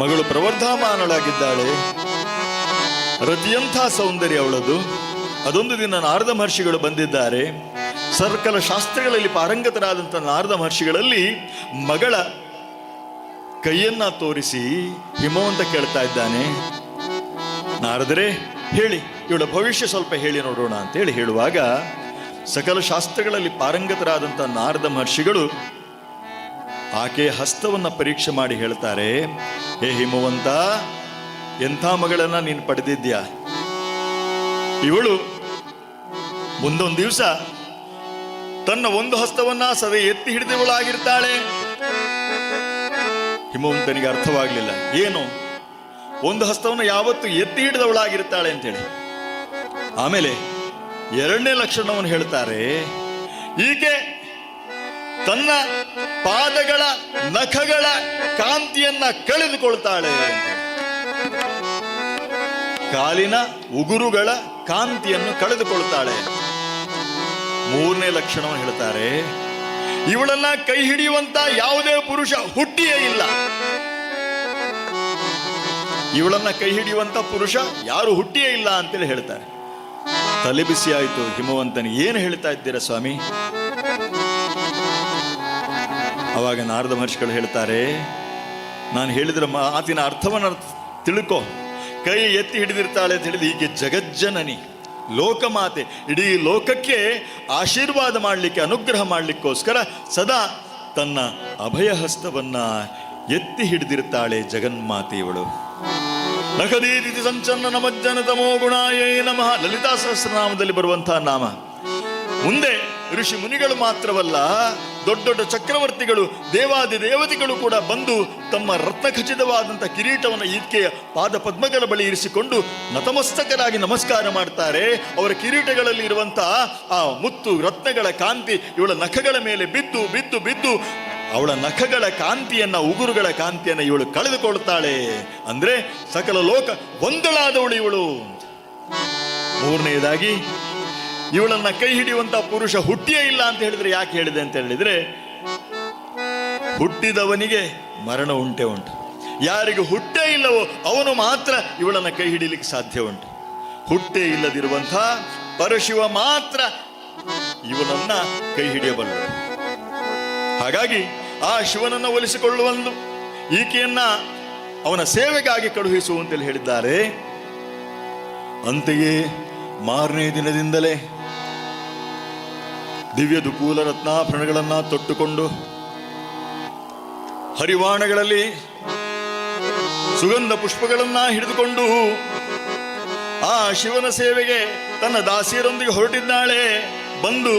ಮಗಳು ಪ್ರವರ್ಧಮಾನಳಾಗಿದ್ದಾಳೆ. ರತಿಯಂಥ ಸೌಂದರ್ಯ ಅವಳದು. ಅದೊಂದು ದಿನ ನಾರದ ಮಹರ್ಷಿಗಳು ಬಂದಿದ್ದಾರೆ. ಸರ್ಕಲ ಶಾಸ್ತ್ರಗಳಲ್ಲಿ ಪಾರಂಗತರಾದಂಥ ನಾರದ ಮಹರ್ಷಿಗಳಲ್ಲಿ ಮಗಳ ಕೈಯನ್ನ ತೋರಿಸಿ ಹಿಮವಂತ ಕೇಳ್ತಾ ಇದ್ದಾನೆ, ನಾರದರೆ ಹೇಳಿ, ಇವಳ ಭವಿಷ್ಯ ಸ್ವಲ್ಪ ಹೇಳಿ ನೋಡೋಣ ಅಂತೇಳಿ ಹೇಳುವಾಗ ಸಕಲ ಶಾಸ್ತ್ರಗಳಲ್ಲಿ ಪಾರಂಗತರಾದಂಥ ನಾರದ ಮಹರ್ಷಿಗಳು ಆಕೆಯ ಹಸ್ತವನ್ನು ಪರೀಕ್ಷೆ ಮಾಡಿ ಹೇಳ್ತಾರೆ, ಹೇ ಹಿಮವಂತ, ಎಂಥ ಮಗಳನ್ನ ನೀನು ಪಡೆದಿದ್ಯಾ? ಇವಳು ಮುಂದೊಂದು ದಿವಸ ತನ್ನ ಒಂದು ಹಸ್ತವನ್ನ ಸದೆ ಎತ್ತಿ ಹಿಡಿದವಳಾಗಿರ್ತಾಳೆ. ಹಿಮವಂತನಿಗೆ ಅರ್ಥವಾಗಲಿಲ್ಲ, ಏನು ಒಂದು ಹಸ್ತವನ್ನು ಯಾವತ್ತು ಎತ್ತಿ ಹಿಡಿದವಳಾಗಿರ್ತಾಳೆ ಅಂತೇಳಿ. ಆಮೇಲೆ ಎರಡನೇ ಲಕ್ಷಣವನ್ನು ಹೇಳ್ತಾರೆ, ಈಕೆ ತನ್ನ ಪಾದಗಳ ನಖಗಳ ಕಾಂತಿಯನ್ನ ಕಳೆದುಕೊಳ್ತಾಳೆ ಅಂತ. ಕಾಲಿನ ಉಗುರುಗಳ ಕಾಂತಿಯನ್ನು ಕಳೆದುಕೊಳ್ತಾಳೆ. ಮೂರನೇ ಲಕ್ಷಣವನ್ನು ಹೇಳ್ತಾರೆ, ಇವಳನ್ನ ಕೈ ಹಿಡಿಯುವಂತ ಯಾವುದೇ ಪುರುಷ ಹುಟ್ಟಿಯೇ ಇಲ್ಲ. ಇವಳನ್ನ ಕೈ ಹಿಡಿಯುವಂತ ಪುರುಷ ಯಾರು ಹುಟ್ಟಿಯೇ ಇಲ್ಲ ಅಂತೇಳಿ ಹೇಳ್ತಾರೆ. ತಲೆ ಬಿಸಿ ಆಯಿತು ಹಿಮವಂತನಿಗೆ. ಏನು ಹೇಳ್ತಾ ಇದ್ದೀರಾ ಸ್ವಾಮಿ? ಅವಾಗ ನಾರದ ಮಹರ್ಷಿಗಳು ಹೇಳ್ತಾರೆ, ನಾನು ಹೇಳಿದ್ರ ಮಾತಿನ ಅರ್ಥವನ್ನು ತಿಳ್ಕೊ. ಕೈ ಎತ್ತಿ ಹಿಡಿದಿರ್ತಾಳೆ ಅಂತ ಹೇಳಿದ ಈಕೆ ಜಗಜ್ಜನನಿ, ಲೋಕಮಾತೆ, ಇಡೀ ಲೋಕಕ್ಕೆ ಆಶೀರ್ವಾದ ಮಾಡಲಿಕ್ಕೆ, ಅನುಗ್ರಹ ಮಾಡಲಿಕ್ಕೋಸ್ಕರ ಸದಾ ತನ್ನ ಅಭಯ ಹಸ್ತವನ್ನ ಎತ್ತಿ ಹಿಡಿದಿರ್ತಾಳೆ ಜಗನ್ಮಾತೆ ಇವಳು. ನಖದೀತಿ ಸಂಚನ್ನ ನಮಜ್ಜನ ತಮೋ ಗುಣಾಯೇ ನಮಃ, ಲಲಿತಾ ಸಹಸ್ರನಾಮದಲ್ಲಿ ಬರುವಂತಹ ನಾಮ. ಮುಂದೆ ಋಷಿ ಮುನಿಗಳು ಮಾತ್ರವಲ್ಲ, ದೊಡ್ಡ ದೊಡ್ಡ ಚಕ್ರವರ್ತಿಗಳು, ದೇವಾದಿ ದೇವತೆಗಳು ಕೂಡ ಬಂದು ತಮ್ಮ ರತ್ನಖಚಿತವಾದಂಥ ಕಿರೀಟವನ್ನು ಈಕೆಯ ಪಾದ ಪದ್ಮಗಳ ಬಳಿ ಇರಿಸಿಕೊಂಡು ನತಮಸ್ತಕರಾಗಿ ನಮಸ್ಕಾರ ಮಾಡ್ತಾರೆ. ಅವರ ಕಿರೀಟಗಳಲ್ಲಿ ಇರುವಂತಹ ಆ ಮುತ್ತು ರತ್ನಗಳ ಕಾಂತಿ ಇವಳ ನಖಗಳ ಮೇಲೆ ಬಿದ್ದು ಬಿದ್ದು ಬಿದ್ದು ಅವಳ ನಖಗಳ ಕಾಂತಿಯನ್ನ, ಉಗುರುಗಳ ಕಾಂತಿಯನ್ನ ಇವಳು ಕಳೆದುಕೊಳ್ಳುತ್ತಾಳೆ. ಅಂದ್ರೆ ಸಕಲ ಲೋಕ ಒಂದಳಾದವಳು ಇವಳು. ಮೂರನೆಯದಾಗಿ, ಇವಳನ್ನ ಕೈ ಹಿಡಿಯುವಂತ ಪುರುಷ ಹುಟ್ಟಿಯೇ ಇಲ್ಲ ಅಂತ ಹೇಳಿದ್ರೆ ಯಾಕೆ ಹೇಳಿದೆ ಅಂತ ಹೇಳಿದ್ರೆ, ಹುಟ್ಟಿದವನಿಗೆ ಮರಣ ಉಂಟೆ ಉಂಟು. ಯಾರಿಗೆ ಹುಟ್ಟೇ ಇಲ್ಲವೋ ಅವನು ಮಾತ್ರ ಇವಳನ್ನ ಕೈ ಹಿಡಿಲಿಕ್ಕೆ ಸಾಧ್ಯ ಉಂಟು. ಹುಟ್ಟೇ ಇಲ್ಲದಿರುವಂಥ ಪರಶಿವ ಮಾತ್ರ ಇವನನ್ನ ಕೈ ಹಿಡಿಯಬಲ್ಲ. ಹಾಗಾಗಿ ಆ ಶಿವನನ್ನ ಒಲಿಸಿಕೊಳ್ಳುವಂದು ಈಕೆಯನ್ನ ಅವನ ಸೇವೆಗಾಗಿ ಕಳುಹಿಸು ಅಂತೇಳಿ ಹೇಳಿದ್ದಾರೆ. ಅಂತೆಯೇ ಮಾರನೇ ದಿನದಿಂದಲೇ ದಿವ್ಯ ದುಕೂಲ ರತ್ನಾಭರಣಗಳನ್ನು ತೊಟ್ಟುಕೊಂಡು ಹರಿವಾಣಗಳಲ್ಲಿ ಸುಗಂಧ ಪುಷ್ಪಗಳನ್ನ ಹಿಡಿದುಕೊಂಡು ಆ ಶಿವನ ಸೇವೆಗೆ ತನ್ನ ದಾಸಿಯರೊಂದಿಗೆ ಹೊರಟಿದ್ದಾಳೆ. ಬಂದು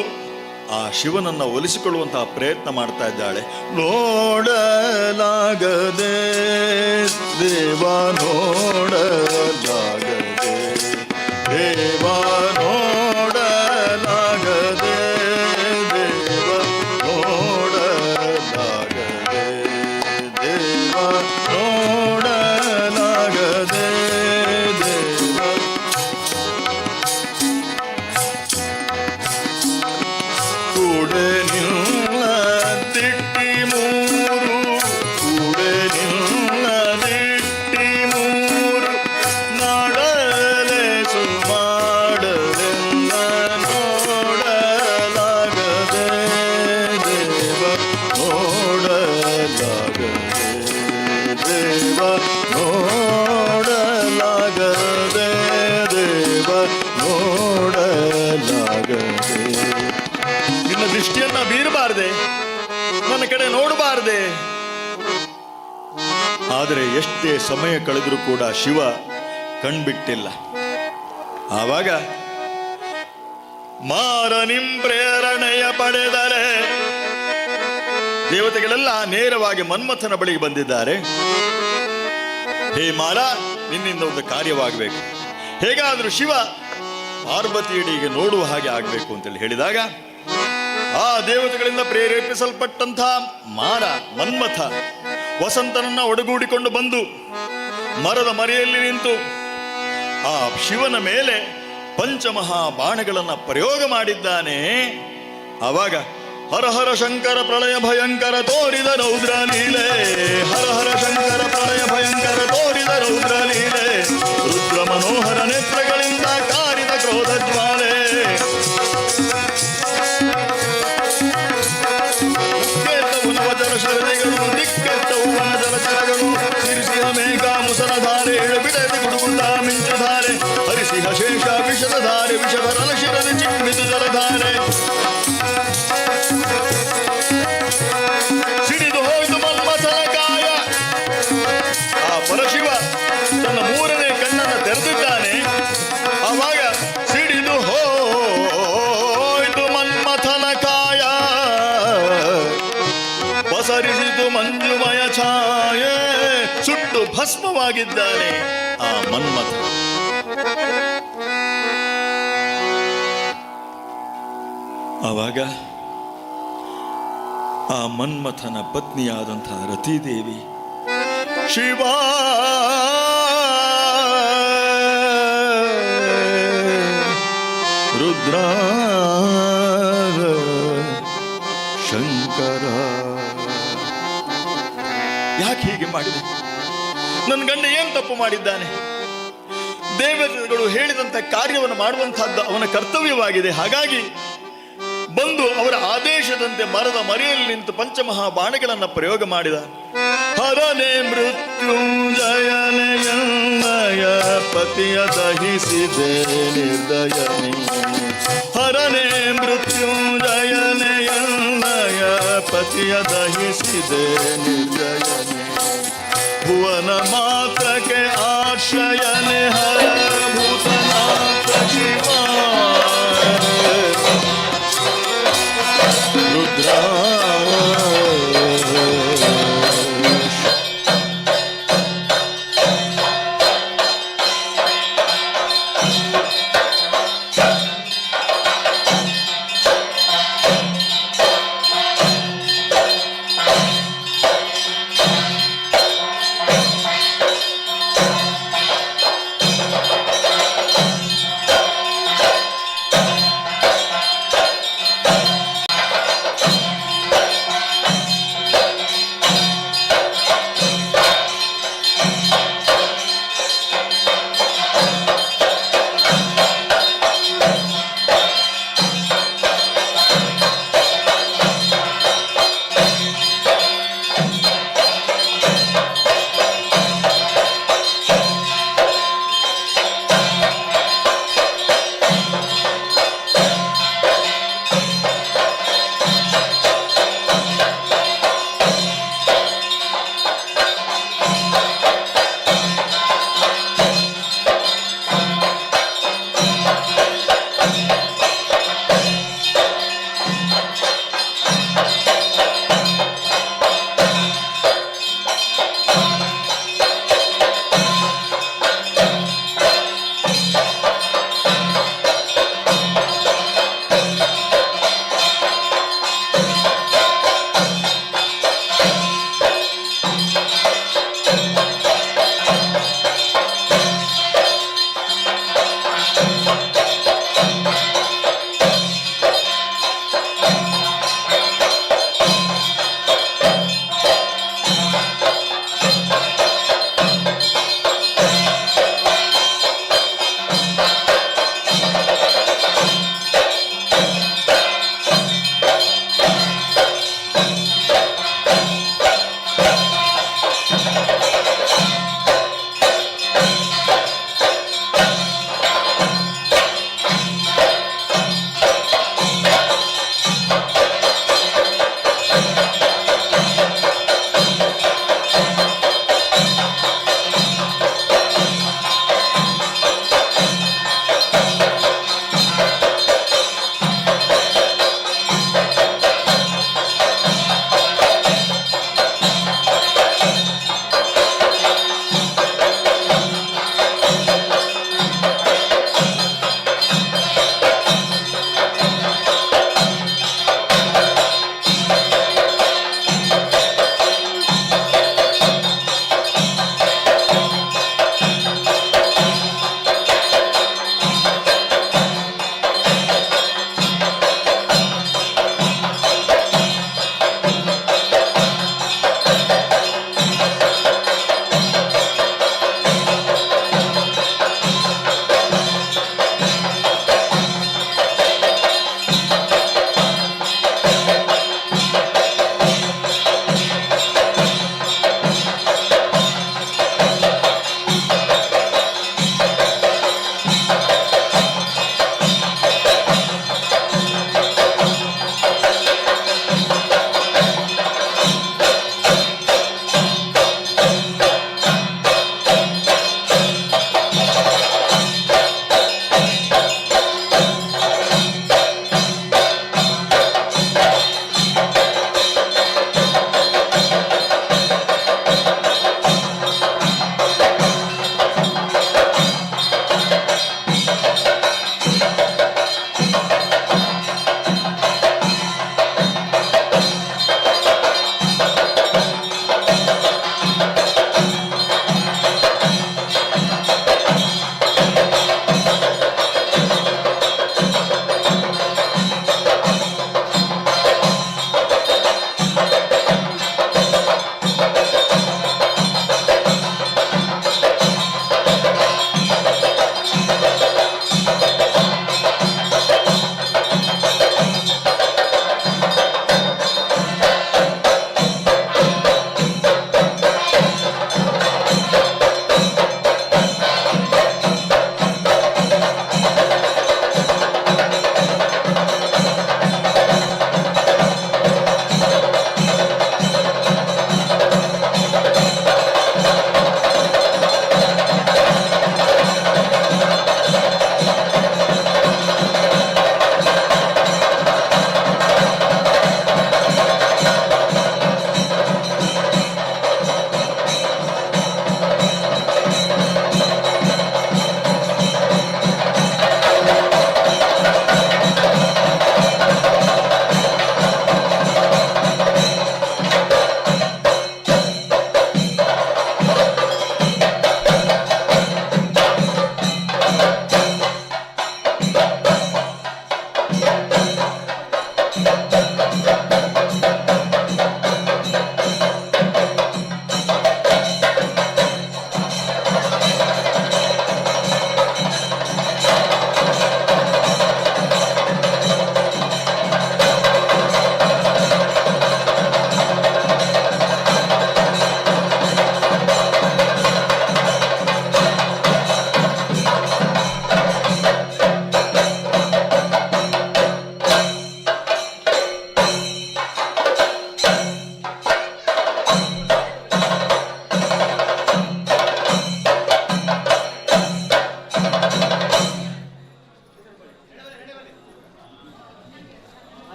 ಆ ಶಿವನನ್ನ ಒಲಿಸಿಕೊಳ್ಳುವಂತಹ ಪ್ರಯತ್ನ ಮಾಡ್ತಾ ಇದ್ದಾಳೆ. ನೋಡಲಾಗದೆ ದೇವ, ನೋಡಲಾಗದೆ ದೇವ, ನೋಡಲಾಗದೆ ದೇವ, ನೋಡಲಾಗದೆ ದೇವ, ನೋಡಲಾಗದೆ ದೇವ. ಕೂಡೆ ನಿಲ್ಲ ದಿಟ್ಟಿ ಮೂರು, ಕೂಡೆ ನಿಲ್ಲ ದಿಟ್ಟಿ ಮೂರು ನಾಡ ದೃಷ್ಟಿಯನ್ನ ಬೀರಬಾರದೆ, ನನ್ನ ಕಡೆ ನೋಡಬಾರದೆ. ಆದರೆ ಎಷ್ಟೇ ಸಮಯ ಕಳೆದರೂ ಕೂಡ ಶಿವ ಕಣ್ಬಿಟ್ಟಿಲ್ಲ. ಆವಾಗ ಮಾರ ನಿಂ ಪ್ರೇರಣೆಯ ಪಡೆದರೆ, ದೇವತೆಗಳೆಲ್ಲ ನೇರವಾಗಿ ಮನ್ಮಥನ ಬಳಿಗೆ ಬಂದಿದ್ದಾರೆ. ಹೇ ಮಾರ, ನಿನ್ನಿಂದ ಒಂದು ಕಾರ್ಯವಾಗಬೇಕು, ಹೇಗಾದರೂ ಶಿವ ಪಾರ್ವತಿಯಡಿಗೆ ನೋಡುವ ಹಾಗೆ ಆಗಬೇಕು ಅಂತೇಳಿ ಹೇಳಿದಾಗ, ಆ ದೇವತೆಗಳಿಂದ ಪ್ರೇರೇಪಿಸಲ್ಪಟ್ಟಂತಹ ಮಾರ ಮನ್ಮಥ ವಸಂತನನ್ನ ಒಡಗೂಡಿಕೊಂಡು ಬಂದು ಮರದ ಮರೆಯಲ್ಲಿ ನಿಂತು ಆ ಶಿವನ ಮೇಲೆ ಪಂಚಮಹಾ ಬಾಣಗಳನ್ನು ಪ್ರಯೋಗ ಮಾಡಿದ್ದಾನೆ. ಆವಾಗ ಹರ ಹರ ಶಂಕರ ಪ್ರಳಯ ಭಯಂಕರ ತೋರಿದ ರೌದ್ರ ಲೀಲೆ, ಹರ ಹರ ಶಂಕರ ಪ್ರಳಯ ಭಯಂಕರ ತೋರಿದ ರೌದ್ರ ಲೀಲೆ, ರುದ್ರ ಮನೋಹರ ನೇತ್ರಗಳಿಂದ ಕಾರಿದ ಕ್ರೋಧ ಜ್ವಾಲೆ. ದಿಕ್ಕೆತ್ತವು ನವಜಲ ಶರದಿಗಳು, ದಿಕ್ಕೆತ್ತವು ವನಜಲ ಚರಗಳು, ಸಿರಿಸಿಹ ಮೇಘ ಮುಸಲಧಾರೆ, ಬಿಡದೆ ಗುಡುಗುಂಡ ಮಿಂಚುಧಾರೆ, ಹರಿಸಿಹ ಶೇಷ ವಿಷದಧಾರೆ, ವಿಷಭರಲ ಶಿರದಿ ಚಿಮ್ಮಿತು ಜಲಧಾರೆ. ಸಿಡಿದು ಹೋಯ್ತು ಮನ್ಮಥನ ಕಾಯ. ಆ ಪರಶಿವ ತನ್ನ ಮೂರನೇ ಕಣ್ಣನ್ನು ತೆರೆದಿದ್ದಾನೆ. ಆವಾಗ ಸಿಡಿದು ಹೋಯ್ತು ಮನ್ಮಥನ ಕಾಯ, ಪಸರಿಸಿತು ಮಂಜುಮಯ ಛಾಯೆ, ಸುಟ್ಟು ಭಸ್ಮವಾಗಿದ್ದಾನೆ ಆ ಮನ್ಮಥ. ಆವಾಗ ಆ ಮನ್ಮಥನ ಪತ್ನಿಯಾದಂತಹ ರತಿದೇವಿ ಶಿವ ರುದ್ರ ಶಂಕರ, ಯಾಕೆ ಹೀಗೆ ಮಾಡಿದೆ? ನನ್ನ ಗಂಡ ಏನ್ ತಪ್ಪು ಮಾಡಿದ್ದಾನೆ? ದೇವತೆಗಳು ಹೇಳಿದಂಥ ಕಾರ್ಯವನ್ನು ಮಾಡುವಂತಹದ್ದು ಅವನ ಕರ್ತವ್ಯವಾಗಿದೆ. ಹಾಗಾಗಿ ಬಂದು ಅವರ ಆದೇಶದಂತೆ ಮರದ ಮರೆಯಲ್ಲಿ ನಿಂತು ಪಂಚಮಹಾ ಬಾಣಗಳನ್ನು ಪ್ರಯೋಗ ಮಾಡಿದ. ಹರನೆ ಮೃತ್ಯುಂಜಯನೆಯ ಪತಿಯ ದಹಿಸಿದೆ ನಿರ್ದಯನೆ, ಹರನೆ ಮೃತ್ಯುಂಜಯನೆಯ ಪತಿಯ ದಹಿಸಿದೆ ನಿರ್ದಯನೆ, ಭುವನ ಮಾತ್ರಕ್ಕೆ ಆಶ್ರಯನೆ ಹರ ಭೂತನಾಥ ಶಿವ ರುದ್ರ.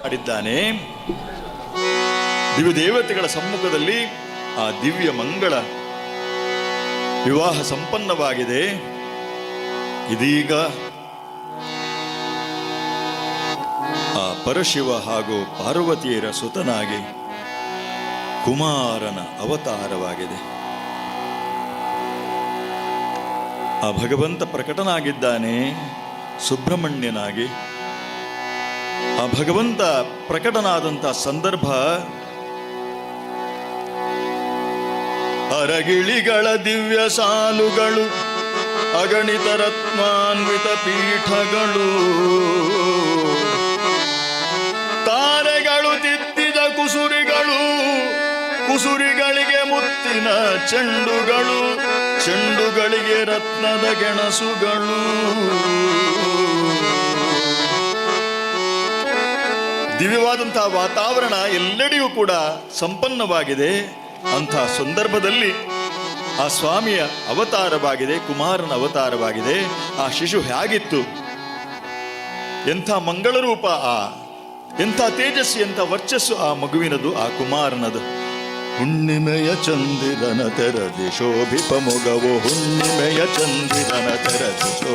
ಮಾಡಿದ್ದಾನೆ. ದಿವ್ಯ ದೇವತೆಗಳ ಸಮ್ಮುಖದಲ್ಲಿ ಆ ದಿವ್ಯ ಮಂಗಳ ವಿವಾಹ ಸಂಪನ್ನವಾಗಿದೆ. ಇದೀಗ ಆ ಪರಶಿವ ಹಾಗೂ ಪಾರ್ವತಿಯರ ಸುತನಾಗಿ ಕುಮಾರನ ಅವತಾರವಾಗಿದೆ. ಆ ಭಗವಂತ ಪ್ರಕಟನಾಗಿದ್ದಾನೆ ಸುಬ್ರಹ್ಮಣ್ಯನಾಗಿ. ಆ ಭಗವಂತ ಪ್ರಕಟನಾದಂಥ ಸಂದರ್ಭ, ಅರಗಿಳಿಗಳ ದಿವ್ಯ ಸಾಲುಗಳು, ಅಗಣಿತ ರತ್ನಾನ್ವಿತ ಪೀಠಗಳು, ತಾರೆಗಳು ತಿದ್ದಿದ ಕುಸುರಿಗಳು, ಕುಸುರಿಗಳಿಗೆ ಮುತ್ತಿನ ಚೆಂಡುಗಳು, ಚೆಂಡುಗಳಿಗೆ ರತ್ನದ ಗೆಣಸುಗಳು. ದಿವ್ಯವಾದಂತಹ ವಾತಾವರಣ ಎಲ್ಲೆಡೆಯೂ ಕೂಡ ಸಂಪನ್ನವಾಗಿದೆ. ಅಂಥ ಸಂದರ್ಭದಲ್ಲಿ ಆ ಸ್ವಾಮಿಯ ಅವತಾರವಾಗಿದೆ, ಕುಮಾರನ ಅವತಾರವಾಗಿದೆ. ಆ ಶಿಶು ಹೇಗಿತ್ತು, ಎಂಥ ಮಂಗಳರೂಪ, ಆ ಎಂಥ ತೇಜಸ್ಸು, ಎಂಥ ವರ್ಚಸ್ಸು ಆ ಮಗುವಿನದು, ಆ ಕುಮಾರನದು. ಹುಣ್ಣಿಮೆಯ ಚಂದಿರನ ತೆರದಿ ಶೋಭಿಪ ಮೊಗವು, ಹುಣ್ಣಿಮೆಯ ಚಂದಿರನ ತೆರದಿ ಶೋ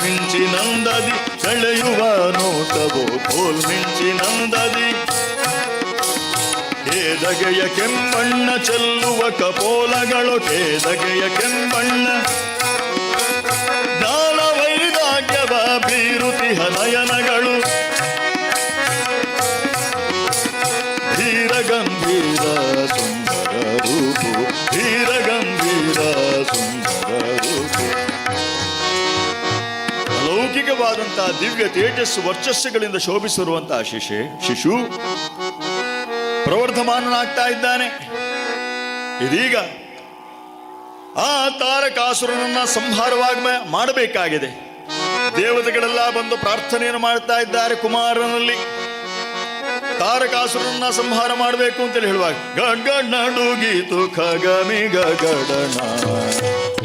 ಮಿಂಚಿನಂದದಿ ಸೆಳೆಯುವ ನೋಟವು, ಮಿಂಚಿನಂದದಿ. ಕೇದಗೆಯ ಕೆಂಬಣ್ಣ ಚೆಲ್ಲುವ ಕಪೋಲಗಳು, ಕೇದಗೆಯ ಕೆಂಬಣ್ಣ. ಜ್ಞಾನ ವೈರಾಗ್ಯವ ಬೀರುತಿಹ ನಯನಗಳು, ಧೀರ ಗಂಭೀರ ಸುಂದರ ರೂಪು, ಧೀರ ಗಂಭೀರ ಸುಂದರ ರೂಪು. ಅಲೌಕಿಕವಾದಂತಹ ದಿವ್ಯ ತೇಜಸ್ಸು ವರ್ಚಸ್ಸುಗಳಿಂದ ಶೋಭಿಸಿರುವಂತಹ ಶಿಶು ಪ್ರವರ್ಧಮಾನನಾಗ್ತಾ ಇದ್ದಾನೆ. ಇದೀಗ ಆ ತಾರಕಾಸುರನನ್ನ ಸಂಹಾರವಾಗಿ ಮಾಡಬೇಕಾಗಿದೆ. ದೇವತೆಗಳೆಲ್ಲ ಬಂದು ಪ್ರಾರ್ಥನೆಯನ್ನು ಮಾಡ್ತಾ ಇದ್ದಾರೆ ಕುಮಾರನಲ್ಲಿ, ತಾರಕಾಸುರನ್ನ ಸಂಹಾರ ಮಾಡಬೇಕು ಅಂತೇಳಿ ಹೇಳುವಾಗ, ಗಡ್ಗಡ್ ನಡುಗೀತು ಖಗಮಿ ಗಗಡಣ,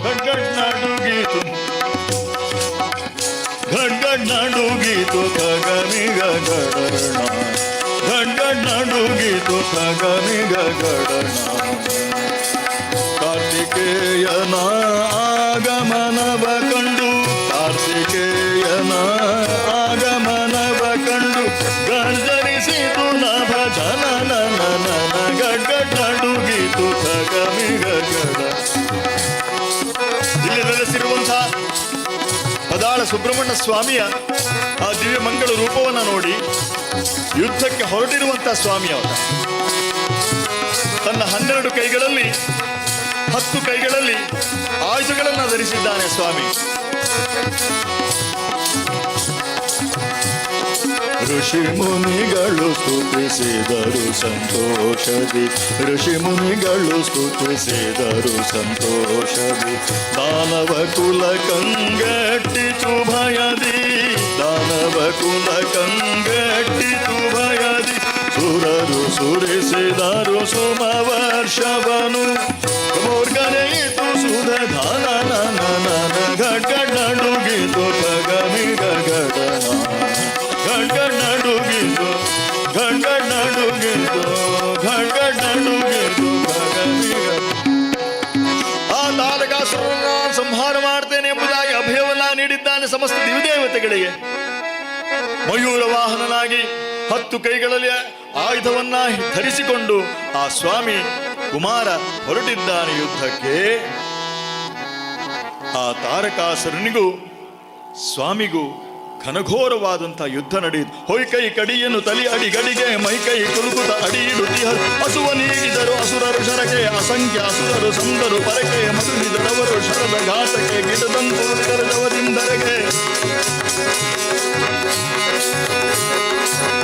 ಗಡ್ಗಡ್ ನಡುಗೀತು, ಗಡ್ಗಡ್ ನಡುಗೀತು ಖಗಮಿ ಗಗಡಣ, ಗಡ್ಗಡ್ ನಡುಗೀತು ಖಗಮಿ ಗಗಡಣ. ಕಾರ್ತಿಕೇಯನ ಆಗಮನವ ಕಂಡು, ಕಾರ್ತಿಕೇಯನ ಆಗಮನವ ಕಂಡು, ಗರ್ಜನಿಸಿತು ನಭ ಜನನ ನನ, ಗಡ್ಗಡ್ ನಡುಗೀತು ಖಗಮಿ ಗಗಡ. ಇಲ್ಲಿ ನೆಲೆಸಿರುವಂತಹ ಪದಾಳ ಸುಬ್ರಹ್ಮಣ್ಯ ಸ್ವಾಮಿಯ ಆ ದಿವ್ಯ ಮಂಗಳ ರೂಪವನ್ನು ನೋಡಿ ಯುದ್ಧಕ್ಕೆ ಹೊರಟಿರುವಂತಹ ಸ್ವಾಮಿಯವರ ತನ್ನ 12 ಕೈಗಳಲ್ಲಿ, 10 ಕೈಗಳಲ್ಲಿ ಆಯುಧಗಳನ್ನು ಧರಿಸಿದ್ದಾನೆ ಸ್ವಾಮಿ. ಋಷಿ ಮುನಿಗಳು ಸ್ತುತಿಸಿದರು ಸಂತೋಷದಿ, ಋಷಿ ಮುನಿಗಳು ಸ್ತುತಿಸಿದರು ಸಂತೋಷದಿ. ದಾನವ ಕುಲ ಕಂಗೆಟ್ಟಿತು ಭಯದಿ, ದಾನವ ಕುಲ ಕಂಗೆಟ್ಟಿತು ಭಯದಿ. ಸುರರು ಸುರಿಸಿದರು ಸುಮವರ್ಷವನು, ಮೋರ್ಗನೆಯಿತು ಸುಧಧಾನ ನನ, ಗಡ್ಗಡ್ ನಡುಗಿತು ಖಗಮಿ ಗಗಡನ, ಗಡ್ಗಡ್ ನಡುಗಿತು, ಗಡ್ಗಡ್ ನಡುಗಿತು, ಗಡ್ಗಡ್ ನಡುಗಿತು ಖಗಮಿ. ಆ ತಾರಕಾಸುರನ ಸಂಹಾರ ಮಾಡ್ತೇನೆ ಎಂಬುದಾಗಿ ಅಭಯವನ್ನ ನೀಡಿದ್ದಾನೆ ಸಮಸ್ತ ದಿವ್ಯದೇವತೆಗಳಿಗೆ. ಮಯೂರ ವಾಹನನಾಗಿ 10 ಕೈಗಳಲ್ಲಿ ಆಯುಧವನ್ನ ಧರಿಸಿಕೊಂಡು ಆ ಸ್ವಾಮಿ ಕುಮಾರ ಹೊರಟಿದ್ದಾನೆ ಯುದ್ಧಕ್ಕೆ. ಆ ತಾರಕಾಸುರನಿಗೂ ಸ್ವಾಮಿಗೂ ಘನಘೋರವಾದಂತಹ ಯುದ್ಧ ನಡೆಯಿತು. ಹೊಯ್ಕೈ ಕಡಿಯನ್ನು ತಲಿ ಅಡಿಗಡಿಗೆ, ಮೈಕೈ ಕುಲುಕುತ ಅಡಿಯಿಡುತ್ತಿಹ. ಅಸುವ ನೀಗಿದರು ಅಸುರರು ಶರಕೆ, ಅಸಂಖ್ಯ ಅಸುರರು ಸಂದರು ಪರಕೆ. ಮದುವಿದರವರು ಶರದ ಘಾತಕ್ಕೆ, ಗಿಡದಂತು ಜವದಿಂದರೆಗೆ.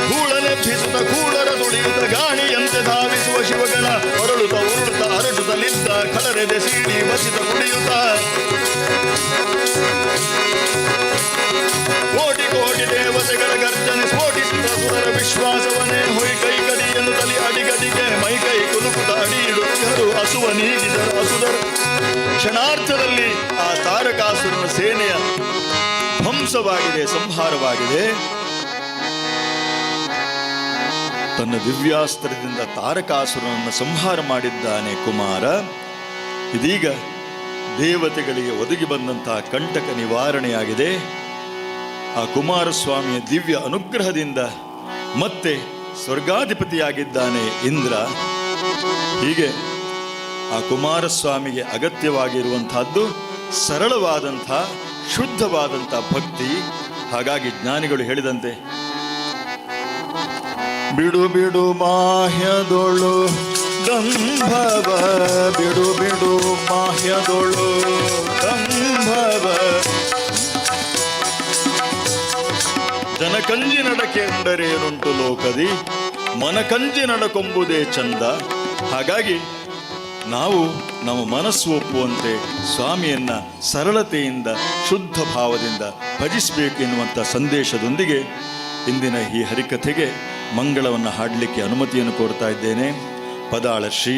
ಕೂಳನೆಬ್ಬಿಸುತ್ತ ಕೂಳರ ತುಳಿಯುತ್ತ ಗಾಣಿಯಂತೆ ಧಾವಿಸುವ ಶಿವಗಣ, ಹೊರಳುತ್ತ ಉರುಳುತ್ತ ಅರಟುತ್ತಲಿದ್ದ ಕಳರೆದೆ ಸೀಡಿ ಬಸಿತ ಕುಡಿಯುತ್ತ. ಕೋಟಿ ಕೋಟಿ ದೇವತೆಗಳ ಗರ್ಜನೆ ಸ್ಫೋಟಿಸಿದ ಸುರರ ವಿಶ್ವಾಸವನೇ. ಹೊಯ್ ಕೈ ಕಡಿಯನ್ನು ತಲಿ ಅಡಿಗಡಿಗೆ, ಮೈ ಕೈ ಕುಲುಕುತ ಅಡಿಯಿಡುತ್ತಿಹರು ಅಸುವ ನೀಗಿದರು ಅಸುರರು. ಕ್ಷಣಾರ್ಥದಲ್ಲಿ ಆ ತಾರಕಾಸುರನ ಸೇನೆಯ ಧ್ವಂಸವಾಗಿದೆ, ಸಂಹಾರವಾಗಿದೆ. ತನ್ನ ದಿವ್ಯಾಸ್ತ್ರದಿಂದ ತಾರಕಾಸುರನನ್ನು ಸಂಹಾರ ಮಾಡಿದ್ದಾನೆ ಕುಮಾರ. ಇದೀಗ ದೇವತೆಗಳಿಗೆ ಒದಗಿ ಬಂದಂತಹ ಕಂಟಕ ನಿವಾರಣೆಯಾಗಿದೆ. ಆ ಕುಮಾರಸ್ವಾಮಿಯ ದಿವ್ಯ ಅನುಗ್ರಹದಿಂದ ಮತ್ತೆ ಸ್ವರ್ಗಾಧಿಪತಿಯಾಗಿದ್ದಾನೆ ಇಂದ್ರ. ಹೀಗೆ ಆ ಕುಮಾರಸ್ವಾಮಿಗೆ ಅಗತ್ಯವಾಗಿರುವಂತಹದ್ದು ಸರಳವಾದಂಥ ಶುದ್ಧವಾದಂಥ ಭಕ್ತಿ. ಹಾಗಾಗಿ ಜ್ಞಾನಿಗಳು ಹೇಳಿದಂತೆ, ಬಿಡು ಬಿಡು ಬಾಹ್ಯದೊಳು ದಂಭವ, ಬಿಡು ಬಿಡು ಬಾಹ್ಯದೊಳು ದಂಭವ, ಜನಕಂಜಿ ನಡಕೆಂದರೇನುಂಟು ಲೋಕದಿ, ಮನಕಂಜಿ ನಡಕೊಂಬುದೇ ಚಂದ. ಹಾಗಾಗಿ ನಾವು ನಮ್ಮ ಮನಸ್ಸು ಒಪ್ಪುವಂತೆ ಸ್ವಾಮಿಯನ್ನ ಸರಳತೆಯಿಂದ ಶುದ್ಧ ಭಾವದಿಂದ ಭಜಿಸಬೇಕು ಎನ್ನುವಂಥ ಸಂದೇಶದೊಂದಿಗೆ ಇಂದಿನ ಈ ಹರಿಕಥೆಗೆ ಮಂಗಳವನ್ನು ಹಾಡಲಿಕ್ಕೆ ಅನುಮತಿಯನ್ನು ಕೋರ್ತಾ ಇದ್ದೇನೆ. ಪದಾಳ ಶ್ರೀ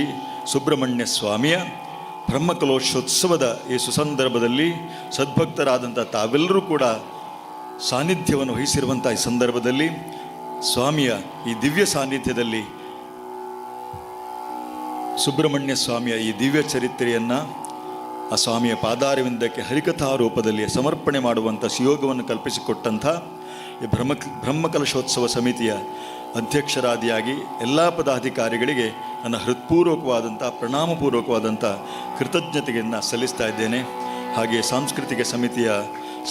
ಸುಬ್ರಹ್ಮಣ್ಯ ಸ್ವಾಮಿಯ ಬ್ರಹ್ಮಕಲೋತ್ಸವದ ಈ ಸುಸಂದರ್ಭದಲ್ಲಿ ಸದ್ಭಕ್ತರಾದಂಥ ತಾವೆಲ್ಲರೂ ಕೂಡ ಸಾನ್ನಿಧ್ಯವನ್ನು ವಹಿಸಿರುವಂಥ ಈ ಸಂದರ್ಭದಲ್ಲಿ ಸ್ವಾಮಿಯ ಈ ದಿವ್ಯ ಸಾನ್ನಿಧ್ಯದಲ್ಲಿ ಸುಬ್ರಹ್ಮಣ್ಯ ಸ್ವಾಮಿಯ ಈ ದಿವ್ಯ ಚರಿತ್ರೆಯನ್ನು ಆ ಸ್ವಾಮಿಯ ಪಾದಾರವಿಂದಕ್ಕೆ ಹರಿಕಥಾ ರೂಪದಲ್ಲಿ ಸಮರ್ಪಣೆ ಮಾಡುವಂಥ ಸುಯೋಗವನ್ನು ಕಲ್ಪಿಸಿಕೊಟ್ಟಂಥ ಈ ಬ್ರಹ್ಮಕಲಶೋತ್ಸವ ಸಮಿತಿಯ ಅಧ್ಯಕ್ಷರಾದಿಯಾಗಿ ಎಲ್ಲ ಪದಾಧಿಕಾರಿಗಳಿಗೆ ನನ್ನ ಹೃತ್ಪೂರ್ವಕವಾದಂಥ ಪ್ರಣಾಮಪೂರ್ವಕವಾದಂಥ ಕೃತಜ್ಞತೆಯನ್ನು ಸಲ್ಲಿಸ್ತಾ ಇದ್ದೇನೆ. ಹಾಗೆ ಸಾಂಸ್ಕೃತಿಕ ಸಮಿತಿಯ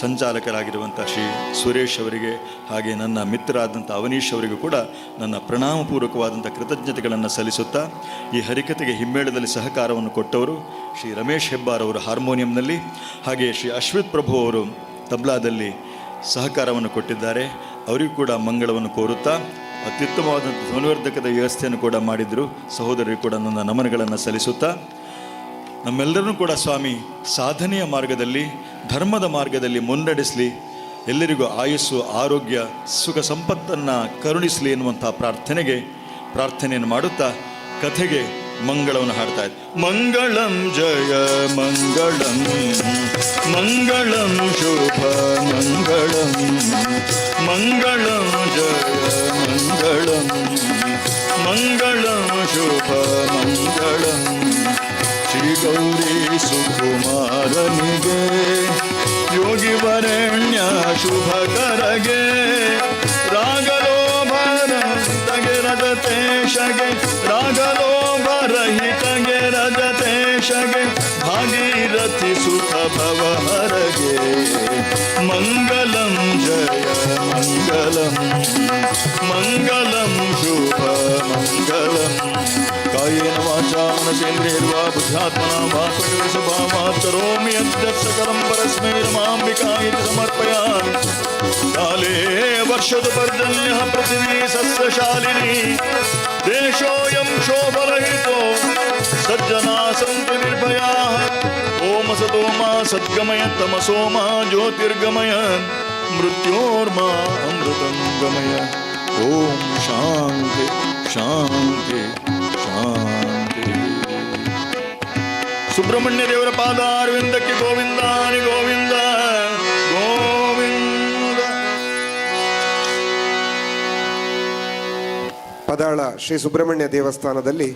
ಸಂಚಾಲಕರಾಗಿರುವಂಥ ಶ್ರೀ ಸುರೇಶ್ ಅವರಿಗೆ, ಹಾಗೆ ನನ್ನ ಮಿತ್ರರಾದಂಥ ಅವನೀಶ್ ಅವರಿಗೂ ಕೂಡ ನನ್ನ ಪ್ರಣಾಮಪೂರ್ವಕವಾದಂಥ ಕೃತಜ್ಞತೆಗಳನ್ನು ಸಲ್ಲಿಸುತ್ತಾ, ಈ ಹರಿಕತೆಗೆ ಹಿಮ್ಮೇಳದಲ್ಲಿ ಸಹಕಾರವನ್ನು ಕೊಟ್ಟವರು ಶ್ರೀ ರಮೇಶ್ ಹೆಬ್ಬಾರ್ ಅವರು ಹಾರ್ಮೋನಿಯಂನಲ್ಲಿ, ಹಾಗೆ ಶ್ರೀ ಅಶ್ವಿತ್ ಪ್ರಭು ಅವರು ತಬ್ಲಾದಲ್ಲಿ ಸಹಕಾರವನ್ನು ಕೊಟ್ಟಿದ್ದಾರೆ. ಅವರಿಗೂ ಕೂಡ ಮಂಗಳವನ್ನು ಕೋರುತ್ತಾ, ಅತ್ಯುತ್ತಮವಾದಂಥ ಧ್ವನಿವರ್ಧಕದ ವ್ಯವಸ್ಥೆಯನ್ನು ಕೂಡ ಮಾಡಿದರು. ಸಹೋದರರಿಗೂ ಕೂಡ ನನ್ನ ನಮನಗಳನ್ನು ಸಲ್ಲಿಸುತ್ತಾ, ನಮ್ಮೆಲ್ಲರನ್ನೂ ಕೂಡ ಸ್ವಾಮಿ ಸಾಧನೆಯ ಮಾರ್ಗದಲ್ಲಿ, ಧರ್ಮದ ಮಾರ್ಗದಲ್ಲಿ ಮುನ್ನಡೆಸಲಿ, ಎಲ್ಲರಿಗೂ ಆಯುಸ್ಸು, ಆರೋಗ್ಯ, ಸುಖ ಸಂಪತ್ತನ್ನು ಕರುಣಿಸಲಿ ಎನ್ನುವಂಥ ಪ್ರಾರ್ಥನೆಯನ್ನು ಮಾಡುತ್ತಾ ಕಥೆಗೆ ಮಂಗಳವನ್ನು ಹಾಡ್ತಾ ಇದ್ದೆ. ಮಂಗಳಂ ಜಯ ಮಂಗಳಂ, ಮಂಗಳಂ ಶುಭ ಮಂಗಳಂ, ಮಂಗಳಂ ಜಯ ಮಂಗಳಂ, ಮಂಗಳಂ ಶುಭ ಮಂಗಳಂ. ಶ್ರೀ ಗೌರಿ ಸುಕುಮಾರನಿಗೆ, ಯೋಗಿ ವರೆಣ್ಯ ಶುಭ ಕರಗೆ, ರಾಗಲೋಭರಹಿತಗೆ ರಜತೇಶಗೆ, ರಾಗಲೋಭರಹಿತಗೆ ರಜತೇಶಗೆ, ಭಾಗೀರಥಿ ಸುಖ ಭವಹರಗೆ, ಮಂಗಲಂ ಜಯ ಮಂಗಲಂ, ಮಂಗಲಂ ಶುಭ ಮಂಗಲಂ. ಕಾಯೇನ ವಾಚಾ ಮನಸೇಂದ್ರಿಯರ್ವಾ ಬುದ್ಧ್ಯಾತ್ಮನಾ ವಾ ಪ್ರಕೃತಿಸ್ವಭಾವಾತ್ ಕರೋಮಿ ಯದ್ಯತ್ ಸಕಲಂ ಪರಸ್ಮೈ ರಮಾಂಬಿಕಾಯ ಸಮರ್ಪಯಾಮಿ. ಕಾಲೇ ವರ್ಷತು ಪರ್ಜನ್ಯಃ ಪೃಥಿವೀ ಸಸ್ಯಶಾಲಿನಿ, ದೇಶೋಯಂ ಶೋಭರಹಿತೋ ಸಜ್ಜನಾ ಸಂತು ನಿರ್ಭಯಾಃ. ಓಂ ಸತೋ ಮಾ ಸದ್ಗಮಯ, ತಮಸೋ ಮಾ ಜ್ಯೋತಿರ್ಗಮಯ, ಮೃತ್ಯೋರ್ಮಾ ಅಮೃತಂ ಗಮಯ. ಓಂ ಶಾಂತಿ ಶಾಂತಿ ಶಾಂತಿ. ಸುಬ್ರಹ್ಮಣ್ಯ ದೇವರ ಪಾದಾರವಿಂದಕ್ಕೆ ಗೋವಿಂದಾನಿ ಗೋವಿಂದ ಗೋವಿಂದ. ಪದಾಳ ಶ್ರೀ ಸುಬ್ರಹ್ಮಣ್ಯ ದೇವಸ್ಥಾನದಲ್ಲಿ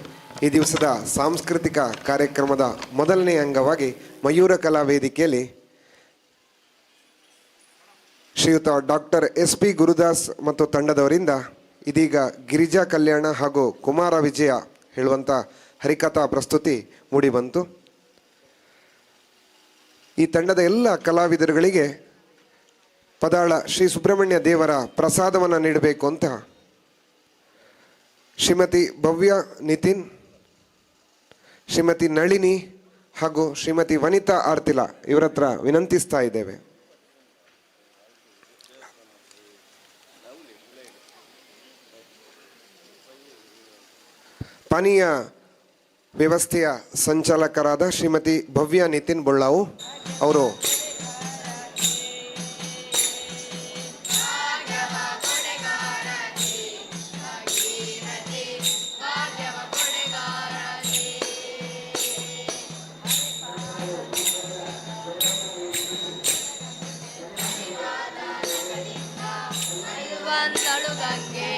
ಈ ದಿವಸದ ಸಾಂಸ್ಕೃತಿಕ ಕಾರ್ಯಕ್ರಮದ ಮೊದಲನೇ ಅಂಗವಾಗಿ ಮಯೂರ ಕಲಾ ವೇದಿಕೆಯಲ್ಲಿ ಶ್ರೀಯುತ ಡಾಕ್ಟರ್ ಎಸ್ ಪಿ ಗುರುದಾಸ್ ಮತ್ತು ತಂಡದವರಿಂದ ಇದೀಗ ಗಿರಿಜಾ ಕಲ್ಯಾಣ ಹಾಗೂ ಕುಮಾರ ವಿಜಯ ಹೇಳುವಂಥ ಹರಿಕಥಾ ಪ್ರಸ್ತುತಿ ಮೂಡಿಬಂತು. ಈ ತಂಡದ ಎಲ್ಲ ಕಲಾವಿದರುಗಳಿಗೆ ಪದಾಳ ಶ್ರೀ ಸುಬ್ರಹ್ಮಣ್ಯ ದೇವರ ಪ್ರಸಾದವನ್ನು ನೀಡಬೇಕು ಅಂತ ಶ್ರೀಮತಿ ಭವ್ಯ ನಿತಿನ್, ಶ್ರೀಮತಿ ನಳಿನಿ ಹಾಗೂ ಶ್ರೀಮತಿ ವನಿತಾ ಆರ್ತಿಲಾ ಇವರತ್ರ ವಿನಂತಿಸ್ತಾ ಇದ್ದೇವೆ. ಪಾನೀಯ ವ್ಯವಸ್ಥೆಯ ಸಂಚಾಲಕರಾದ ಶ್ರೀಮತಿ ಭವ್ಯ ನಿತಿನ್ ಬೊಳ್ಳಾವು ಅವರು ಬಂದಳು ಗಂಗೆ.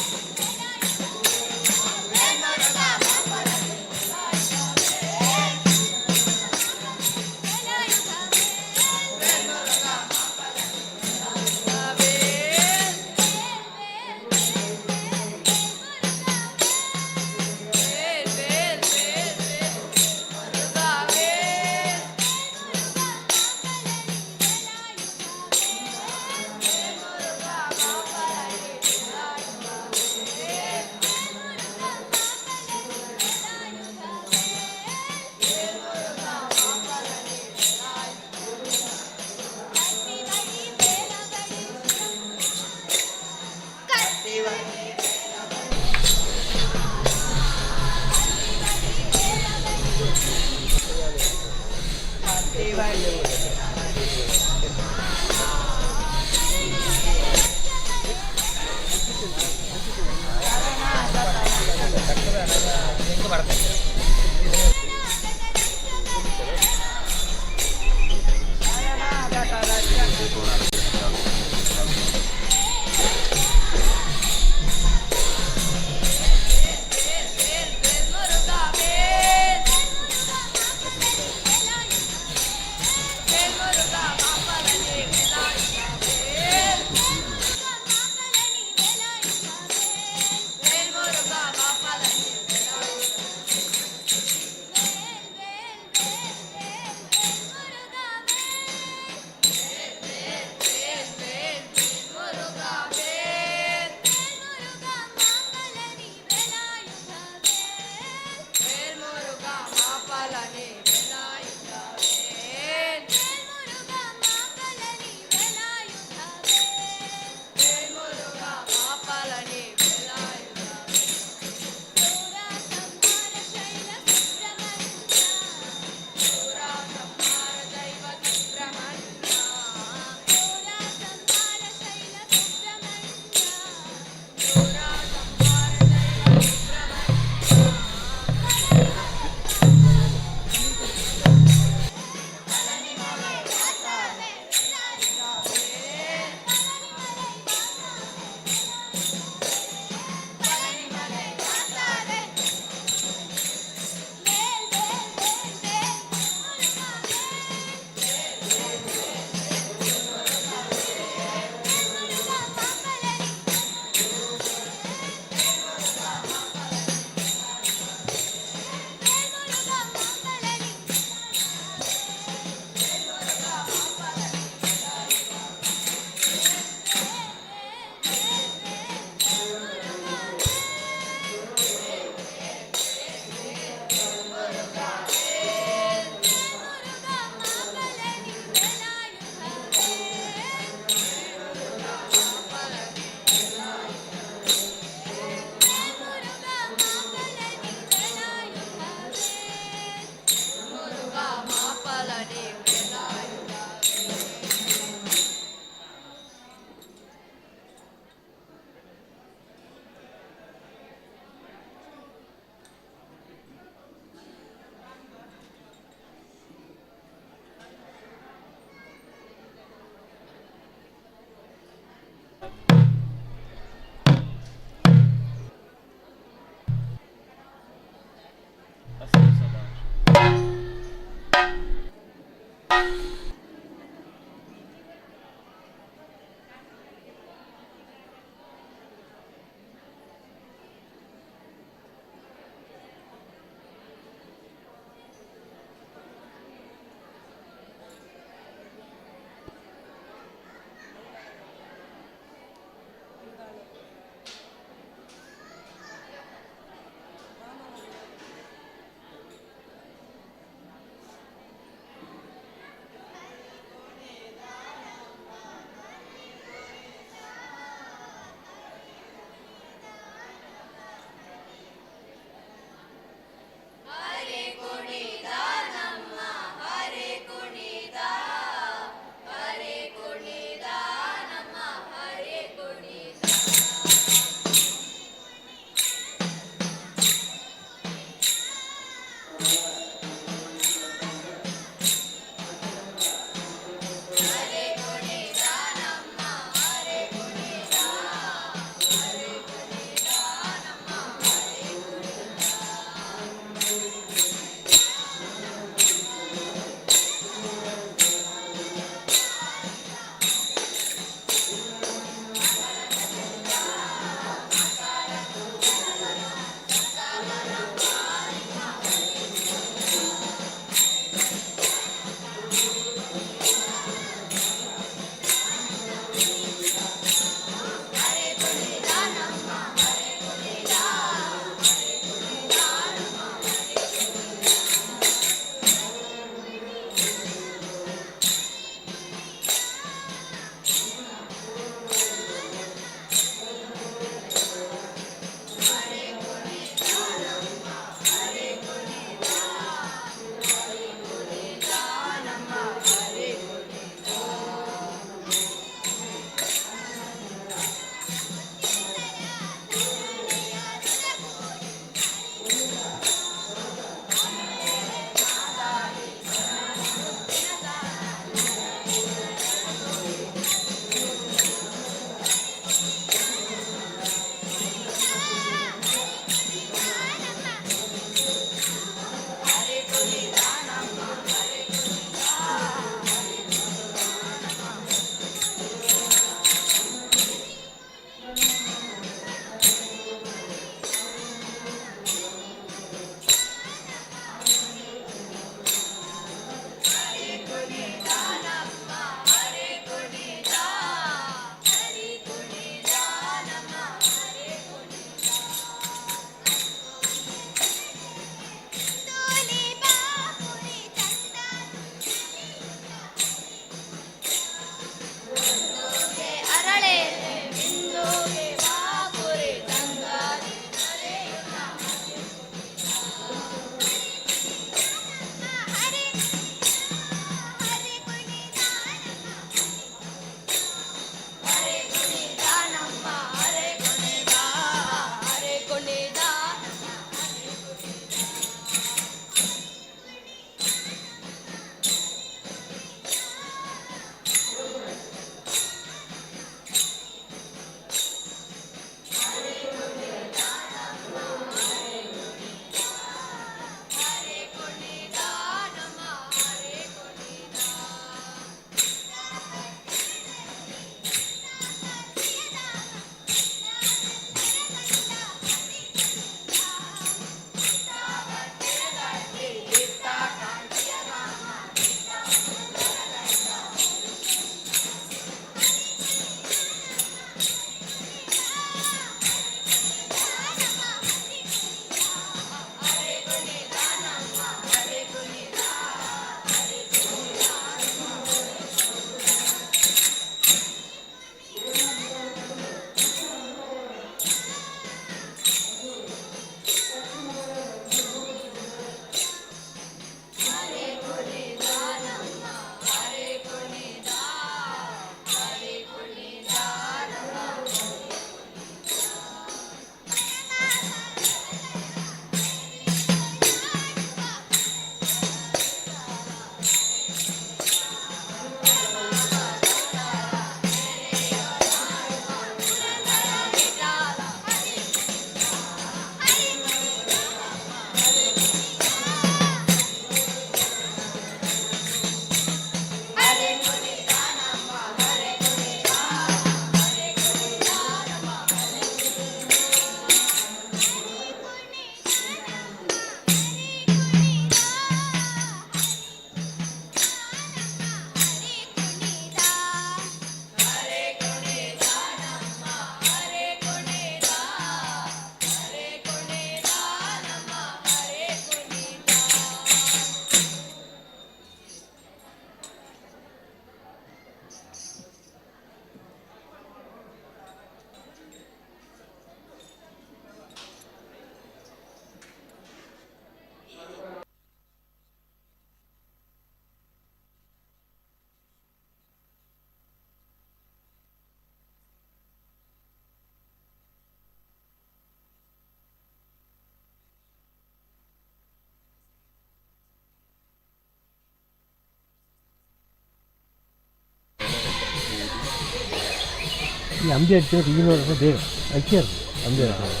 ಈ ಅಂಬಿ ಅಡಿಕೆ ಈಗಿನ ಬೇಗ ಅಕ್ಕಿ ಅದು ಅಂಬಿ ಅಡಿಕೆ.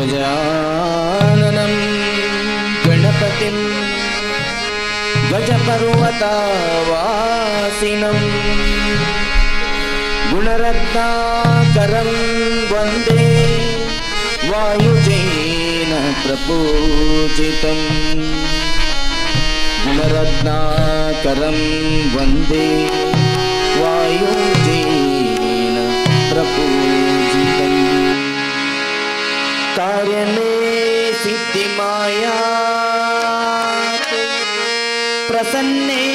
गजाननं गणपतिं गजपर्वतावासिनं गुणरत्नाकरं वन्दे वायुजैन प्रपूजितम् गुणरत्नाकरं वन्दे वायुजैन प्रपूजितम्। कार्य में सिद्धिमाया प्रसन्ने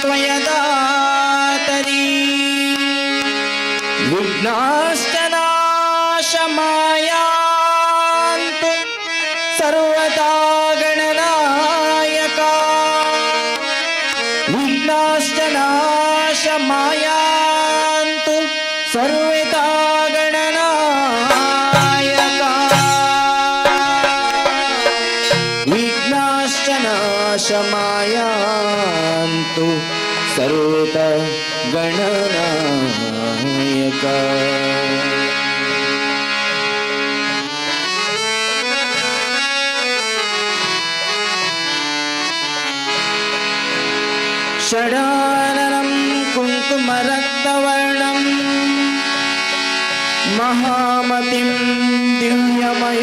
त्वयदातरी विघ्नाश्च नाशमायान्तु सर्वदा गणनायका विघ्नाश्च नाशमायान्तु सर्वदा गणनायका विघ्नाश्च नाशमायान्तु सर्वदा गणनायका। षडाननं कुङ्कुमरक्तवर्णं महामतिं दिव्यमयूरवाहनं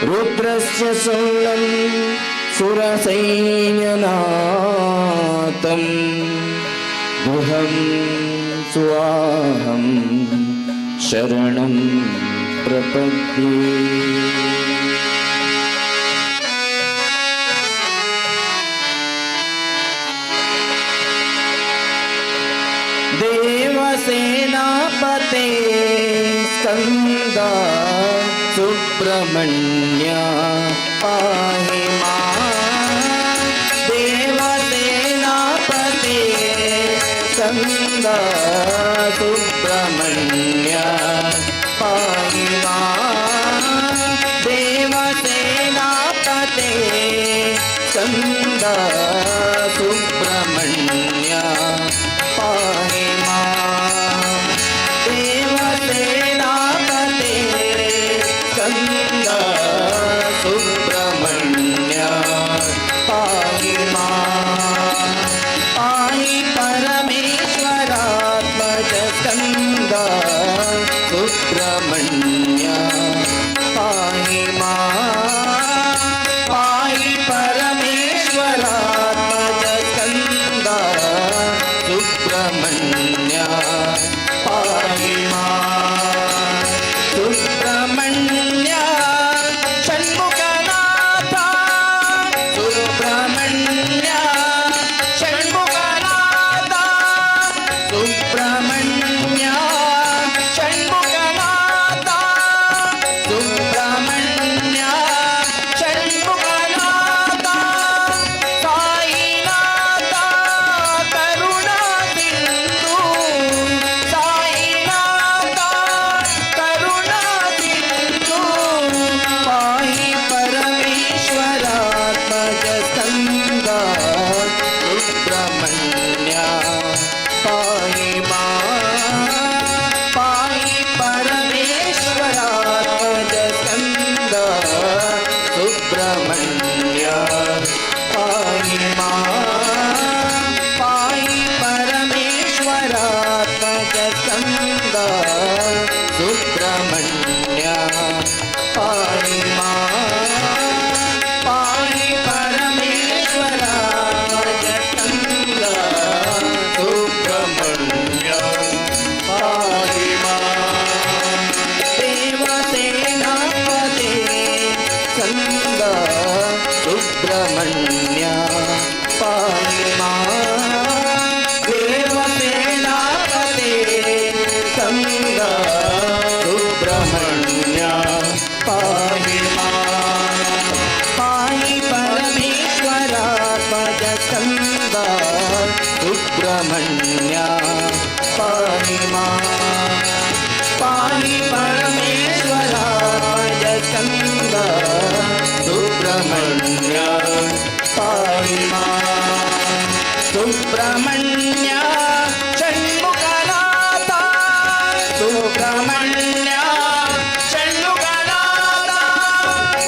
रुद्रस्य शूलं सुरसैन्यनाथं गुहं स्वाहं शरणं प्रपद्ये। देवसेनापते स्कन्द सुब्रह्मण्य पाहि मां। देवसेनापते स्कन्द सुब्रह्मण्य पाहि मां। देवसेनापते स्कन्द सुब्रह्मण्य पाहि मां। देवसेनापते स्कन्द सुब्रह्मण्य पाहि मां। पाहि परमेश्वरात्मज स्कन्द सुब्रह्मण्य पाहि मां। पाहि परमेश्वरात्मज स्कन्द सुब्रह्मण्य पाहि मां। सुब्रह्मण्य षण्मुखनाथ सुब्रह्मण्य षण्मुखनाथ सुब्रह्मण्य षण्मुखनाथ सुब्रह्मण्य षण्मुखनाथ साईनाथ करुणासिन्धु साईनाथ करुणासिन्धु पाहि परमेश्वरात्मज स्कन्द सुब्रह्मण्य पाहि मां। पाहि परमेश्वरात्मज स्कन्द सुब्रह्मण्य पाहि मां। पाहि परमेश्वरात्मज स्कन्द सुब्रह्मण्य पाहि मां। पाहि परमेश्वरात्मज स्कन्द सुब्रह्मण्य पाहि मां। देवसेनापते स्कन्द Subrahmanya ಪಾಹಿ ಮಾಂ. ಸುಬ್ರಹ್ಮಣ್ಯ ಷಣ್ಮುಖನಾಥ, ಸುಬ್ರಹ್ಮಣ್ಯ ಷಣ್ಮುಖನಾಥ,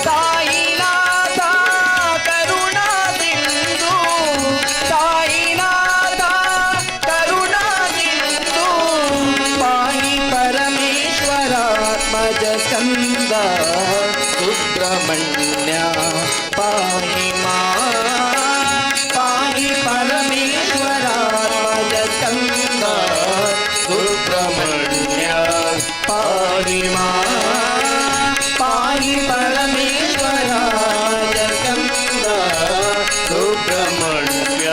ಸಾಯಿನಾಥ ಕರುಣಾ ಸಿಂಧು, ಸಾಯಿನಾಥ ಕರುಣಾ ಸಿಂಧು, ಪಾಹಿ ಪರಮೇಶ್ವರಾತ್ಮಜ ಸ್ಕಂದ, ಸುಬ್ರಹ್ಮಣ್ಯ ಪಾಹಿ ಮಾಂ. ಪಾಹಿ ಪರಮೇಶ್ವರಾತ್ಮಜ ಸ್ಕಂದ, ಸುಬ್ರಹ್ಮಣ್ಯ ಪಾಹಿ ಮಾಂ. ಪಾಹಿ ಪರಮೇಶ್ವರಾತ್ಮಜ ಸ್ಕಂದ, ಸುಬ್ರಹ್ಮಣ್ಯ